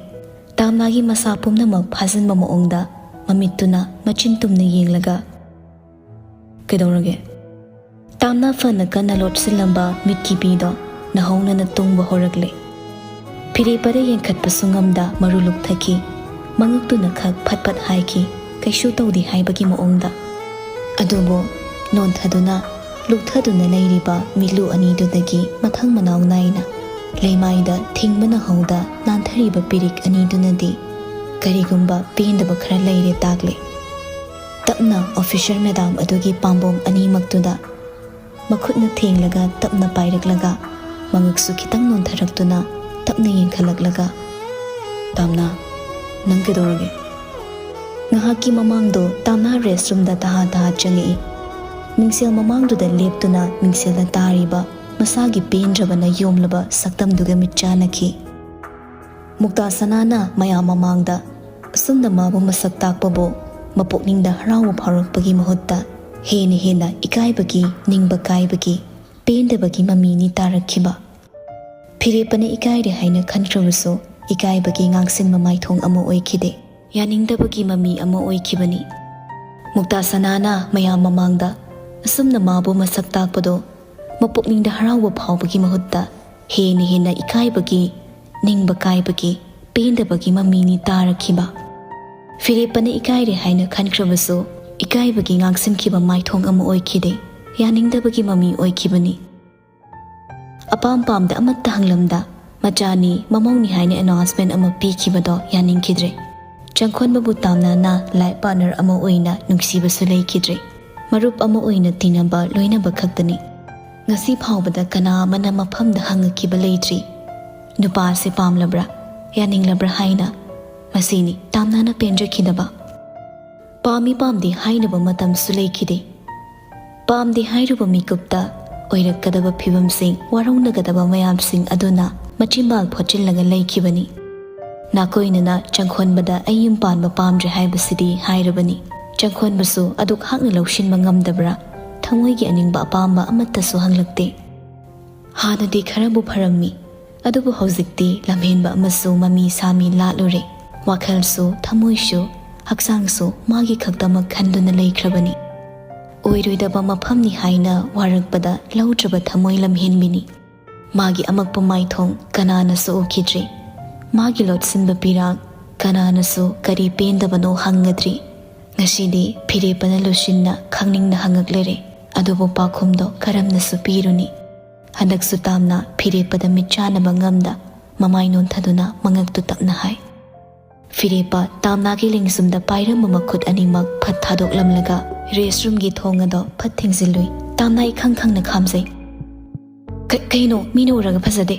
ꯇꯥꯝꯅꯥꯒꯤ ꯃꯁꯥ ꯄꯨꯝꯅꯃꯛ ꯐꯥꯖꯤꯟꯕ ꯃꯑꯣꯡꯗ ꯃꯃꯤꯠꯇꯨꯅ ꯃꯆꯤꯟ ꯇꯨꯝꯅ ꯌꯦꯡꯂꯒ, "ꯀꯩꯗꯧꯔꯒꯦ?" ꯇꯥꯝꯅꯥ ꯐꯅ ꯀꯟꯅ ꯂꯣꯠꯁꯤꯜꯂꯝꯕ ꯃꯤꯠꯀꯤ ꯄꯤꯗꯣ ꯅꯍꯧꯅꯅ ꯇꯨꯡꯕ ꯍꯧꯔꯛꯂꯦ꯫ ꯐꯤꯔꯦꯞꯄꯗ ꯌꯦꯡꯈꯠꯄꯁꯨ ꯉꯝꯗ ꯃꯔꯨ ꯂꯨꯛꯊꯈꯤ꯫ ꯃꯉꯛꯇꯨꯅ ꯈꯛ ꯐꯠ ꯐꯠ ꯍꯥꯏꯈꯤ, ꯀꯩꯁꯨ ꯇꯧꯗꯦ ꯍꯥꯏꯕꯒꯤ ꯃꯑꯣꯡꯗ꯫ ꯑꯗꯨꯕꯨ ꯅꯣꯟꯊꯗꯨꯅ, ꯂꯨꯛꯊꯗꯨꯅ ꯂꯩꯔꯤꯕ ꯃꯤꯠꯂꯨ ꯑꯅꯤꯗꯨꯗꯒꯤ ꯃꯊꯪ ꯃꯅꯥꯎ ꯅꯥꯏꯅ ꯂꯩꯃꯥꯏꯗ ꯊꯤꯡꯕ ꯅꯍꯧꯗ ꯅꯥꯟꯊꯔꯤꯕ ꯄꯤꯔꯤꯛ ꯑꯅꯤꯗꯨꯅꯗꯤ ꯀꯔꯤꯒꯨꯝꯕ ꯄꯦꯟꯗꯕ ꯈꯔ ꯂꯩꯔꯦ ꯇꯥꯛꯂꯦ꯫ ꯇꯞꯅ ꯑꯣꯐꯤꯁꯔ ꯃꯦꯗꯥꯝ ꯑꯗꯨꯒꯤ ꯄꯥꯝꯕꯣꯝ ꯑꯅꯤꯃꯛꯇꯨꯗ ꯃꯈꯨꯠꯅ ꯊꯦꯡꯂꯒ ꯇꯞꯅ ꯄꯥꯏꯔꯛꯂꯒ, ꯃꯉꯛꯁꯨ ꯈꯤꯇꯪ ꯅꯣꯟꯊꯔꯛꯇꯨꯅ ꯇꯞꯅ ꯌꯦꯡꯈꯠꯂꯛꯂꯒ, "ꯇꯥꯝꯅꯥ, ꯅꯪ ꯀꯩꯗꯧꯔꯒꯦ?" ꯉꯥꯏꯍꯥꯛꯀꯤ ꯃꯃꯥꯡꯗꯣ ꯇꯥꯝꯅꯥ ꯔꯦꯁꯔꯨꯝꯗ ꯇꯍꯥ ꯇꯍꯥ ꯆꯪꯉꯛꯏ꯫ ꯃꯤꯡꯁꯦꯜ ꯃꯃꯥꯡꯗꯨꯗ ꯂꯦꯞꯇꯨꯅ ꯃꯤꯡꯁꯦꯜꯗ ꯇꯥꯔꯤꯕ ꯃꯁꯥꯒꯤ ꯄꯦꯟꯗ꯭ꯔꯕꯅ ꯌꯣꯝꯂꯕ ꯁꯛꯇꯝꯗꯨꯒ ꯃꯤꯠ ꯆꯥꯟꯅꯈꯤ꯫ ꯃꯨꯛꯇꯥ ꯁꯅꯥꯅ ꯃꯌꯥꯝ ꯃꯃꯥꯡꯗ ꯑꯁꯨꯝꯅ ꯃꯥꯕꯨ ꯃꯁꯛ ꯇꯥꯛꯄꯕꯨ ꯃꯄꯨꯛꯅꯤꯡꯗ ꯍꯔꯥꯎꯕ ꯐꯥꯎꯔꯛꯄꯒꯤ ꯃꯍꯨꯠꯇ ꯍꯦꯟꯅ ꯍꯦꯟꯅ ꯏꯀꯥꯏꯕꯒꯤ, ꯅꯤꯡꯕ ꯀꯥꯏꯕꯒꯤ, ꯄꯦꯟꯗꯕꯒꯤ ꯃꯃꯤꯅꯤ ꯇꯥꯔꯛꯈꯤꯕ꯫ ꯐꯤꯔꯦꯞꯄꯅ ꯏꯀꯥꯏꯔꯦ ꯍꯥꯏꯅ ꯈꯟꯈ꯭ꯔꯕꯁꯨ ꯏꯀꯥꯏꯕꯒꯤ ꯉꯥꯡꯁꯤꯟꯕ ꯃꯥꯏꯊꯣꯡ ꯑꯃ ꯑꯣꯏꯈꯤꯗꯦ꯫ ꯌꯥꯅꯤꯡꯗꯕꯒꯤ ꯃꯃꯤ ꯑꯃ ꯑꯣꯏꯈꯤꯕꯅꯤ꯫ ꯃꯨꯛꯇꯥ ꯁꯅꯥꯅ ꯃꯌꯥꯝ ꯃꯃꯥꯡꯗ ꯑꯁꯨꯝꯅ ꯃꯥꯕꯨ ꯃꯁꯛ ꯇꯥꯛꯄꯗꯣ ꯃꯄꯨꯛꯅꯤꯡꯗ ꯍꯔꯥꯎꯕ ꯐꯥꯎꯕꯒꯤ ꯃꯍꯨꯠꯇ ꯍꯦꯟꯅ ꯍꯦꯟꯅ ꯏꯀꯥꯏꯕꯒꯤ, ꯅꯤꯡꯕ ꯀꯥꯏꯕꯒꯤ, ꯄꯦꯟꯗꯕꯒꯤ ꯃꯃꯤꯅꯤ ꯇꯥꯔꯛꯈꯤꯕ꯫ ꯐꯤꯔꯦꯞꯄꯅ ꯏꯀꯥꯏꯔꯦ ꯍꯥꯏꯅ ꯈꯟꯈ꯭ꯔꯕꯁꯨ ꯏꯀꯥꯏꯕꯒꯤ ꯉꯥꯡꯁꯤꯟꯈꯤꯕ ꯃꯥꯏꯊꯣꯡ ꯑꯃ ꯑꯣꯏꯈꯤꯗꯦ, ꯌꯥꯅꯤꯡꯗꯕꯒꯤ ꯃꯃꯤ ꯑꯣꯏꯈꯤꯕꯅꯤ꯫ ꯑꯄꯥꯝ ꯄꯥꯝꯗ ꯑꯃꯠꯇ ꯍꯪꯂꯝꯗ ꯃꯆꯥꯅꯤ, ꯃꯃꯧꯅꯤ ꯍꯥꯏꯅ ꯑꯦꯅꯥꯎꯟꯁꯃꯦꯟ ꯑꯃ ꯄꯤꯈꯤꯕꯗꯣ ꯌꯥꯅꯤꯡꯈꯤꯗ꯭ꯔꯦ꯫ ꯆꯪꯈꯣꯟꯕꯕꯨ ꯇꯥꯝꯅꯥꯅ ꯂꯥꯏꯐ ꯄꯥꯔꯠꯅꯔ ꯑꯃ ꯑꯣꯏꯅ ꯅꯨꯡꯁꯤꯕꯁꯨ ꯂꯩꯈꯤꯗ꯭ꯔꯦ꯫ ꯃꯔꯨꯞ ꯑꯃ ꯑꯣꯏꯅ ꯇꯤꯟꯅꯕ, ꯂꯣꯏꯅꯕ ꯈꯛꯇꯅꯤ꯫ ꯉꯁꯤ ꯐꯥꯎꯕꯗ ꯀꯅꯥ ꯑꯃꯅ ꯃꯐꯝꯗ ꯍꯪꯉꯛꯈꯤꯕ ꯂꯩꯇ꯭ꯔꯤ, "ꯅꯨꯄꯥꯁꯦ ꯄꯥꯝꯂꯕ꯭ꯔꯥ, ꯌꯥꯅꯤꯡꯂꯕ꯭ꯔꯥ?" ꯍꯥꯏꯅ꯫ ꯃꯁꯤꯅꯤ ꯇꯥꯝꯅꯥꯅ ꯄꯦꯟꯖꯈꯤꯗꯕ꯫ ꯄꯥꯝꯃꯤ ꯄꯥꯝꯗꯦ ꯍꯥꯏꯅꯕ ꯃꯇꯝꯁꯨ ꯂꯩꯈꯤꯗꯦ꯫ ꯄꯥꯝꯗꯦ ꯍꯥꯏꯔꯨꯕ ꯃꯤꯀꯨꯞꯇ ꯑꯣꯏꯔꯛꯀꯗꯕ ꯐꯤꯕꯝꯁꯤꯡ, ꯋꯥꯔꯧꯅꯒꯗꯕ ꯃꯌꯥꯝꯁꯤꯡ ꯑꯗꯨꯅ ꯃꯆꯤꯟꯕꯥꯜ ꯐꯣꯠꯆꯤꯜꯂꯒ ꯂꯩꯈꯤꯕꯅꯤ꯫ ꯅꯥꯀꯣꯏꯅꯅ ꯆꯪꯈꯣꯟꯕꯗ ꯑꯩ ꯌꯨꯝ ꯄꯥꯟꯕ ꯄꯥꯝꯗ꯭ꯔꯦ ꯍꯥꯏꯕꯁꯤꯗꯤ ꯍꯥꯏꯔꯕꯅꯤ꯫ ꯆꯪꯈꯣꯟꯕꯁꯨ ꯑꯗꯨꯛ ꯍꯥꯛꯅ ꯂꯧꯁꯤꯟꯕ ꯉꯝꯗꯕ꯭ꯔꯥ? ꯊꯃꯣꯏꯒꯤ ꯑꯅꯤꯡꯕ ꯑꯄꯥꯝꯕ ꯑꯃꯠꯇꯁꯨ ꯍꯪꯂꯛꯇꯦ꯫ ꯍꯥꯟꯅꯗꯤ ꯈꯔꯕꯨ ꯐꯔꯝꯃꯤ, ꯑꯗꯨꯕꯨ ꯍꯧꯖꯤꯛꯇꯤ ꯂꯝꯍꯦꯟꯕ ꯑꯃꯁꯨ ꯃꯃꯤ ꯁꯥꯃꯤ ꯂꯥꯠꯂꯨꯔꯦ꯫ ꯋꯥꯈꯜꯁꯨ, ꯊꯃꯣꯏꯁꯨ, ꯍꯛꯆꯥꯡꯁꯨ ꯃꯥꯒꯤ ꯈꯛꯇꯃꯛ ꯈꯟꯗꯨꯅ ꯂꯩꯈ꯭ꯔꯕꯅꯤ꯫ ꯑꯣꯏꯔꯣꯏꯗꯕ ꯃꯐꯝꯅꯤ ꯍꯥꯏꯅ ꯋꯥꯔꯛꯄꯗ ꯂꯧꯗ꯭ꯔꯕ ꯊꯃꯣꯏ ꯂꯝꯍꯦꯟꯕꯤꯅꯤ꯫ ꯃꯥꯒꯤ ꯑꯃꯛꯄ ꯃꯥꯏꯊꯣꯡ ꯀꯅꯥꯅꯁꯨ ꯎꯈꯤꯗ꯭ꯔꯤ꯫ ꯃꯥꯒꯤ ꯂꯣꯠꯁꯤꯟꯕ ꯄꯤꯔꯥꯡ ꯀꯅꯥꯅꯁꯨ ꯀꯔꯤ ꯄꯦꯟꯗꯕꯅꯣ ꯍꯪꯒꯗ꯭ꯔꯤ꯫ ꯉꯁꯤꯗꯤ ꯐꯤꯔꯦꯞꯄꯅ ꯂꯨꯁꯤꯟꯅ ꯈꯪꯅꯤꯡꯅ ꯍꯪꯉꯛꯂꯔꯦ, ꯑꯗꯨꯕꯨ ꯄꯥꯎꯈꯨꯝꯗꯣ ꯀꯔꯝꯅꯁꯨ ꯄꯤꯔꯨꯅꯤ? ꯍꯟꯗꯛꯁꯨ ꯇꯥꯝꯅ ꯐꯤꯔꯦꯞꯄꯗ ꯃꯤꯠ ꯆꯥꯅꯕ ꯉꯝꯗ ꯃꯃꯥꯏ ꯅꯣꯟꯊꯗꯨꯅ ꯃꯉꯛꯇꯨ ꯇꯞꯅ ꯍꯥꯏ꯫ ꯐꯤꯔꯦꯞꯄ ꯇꯥꯝꯅꯥꯒꯤ ꯂꯦꯡꯖꯨꯝꯗ ꯄꯥꯏꯔꯝꯕ ꯃꯈꯨꯠ ꯑꯅꯤꯃꯛ ꯐꯠ ꯊꯥꯗꯣꯛꯂꯝꯂꯒ ꯔꯦꯁꯔꯨꯝꯒꯤ ꯊꯣꯡ ꯑꯗꯣ ꯐꯠ ꯊꯤꯡꯖꯤꯜꯂꯨꯏ꯫ ꯇꯥꯝꯅꯥ ꯏꯈꯪ ꯈꯪꯅ ꯈꯥꯝꯖꯩ꯫ "ꯀ-, ꯀꯩꯅꯣ, ꯃꯤꯅ ꯎꯔꯒ ꯐꯖꯗꯦ꯫"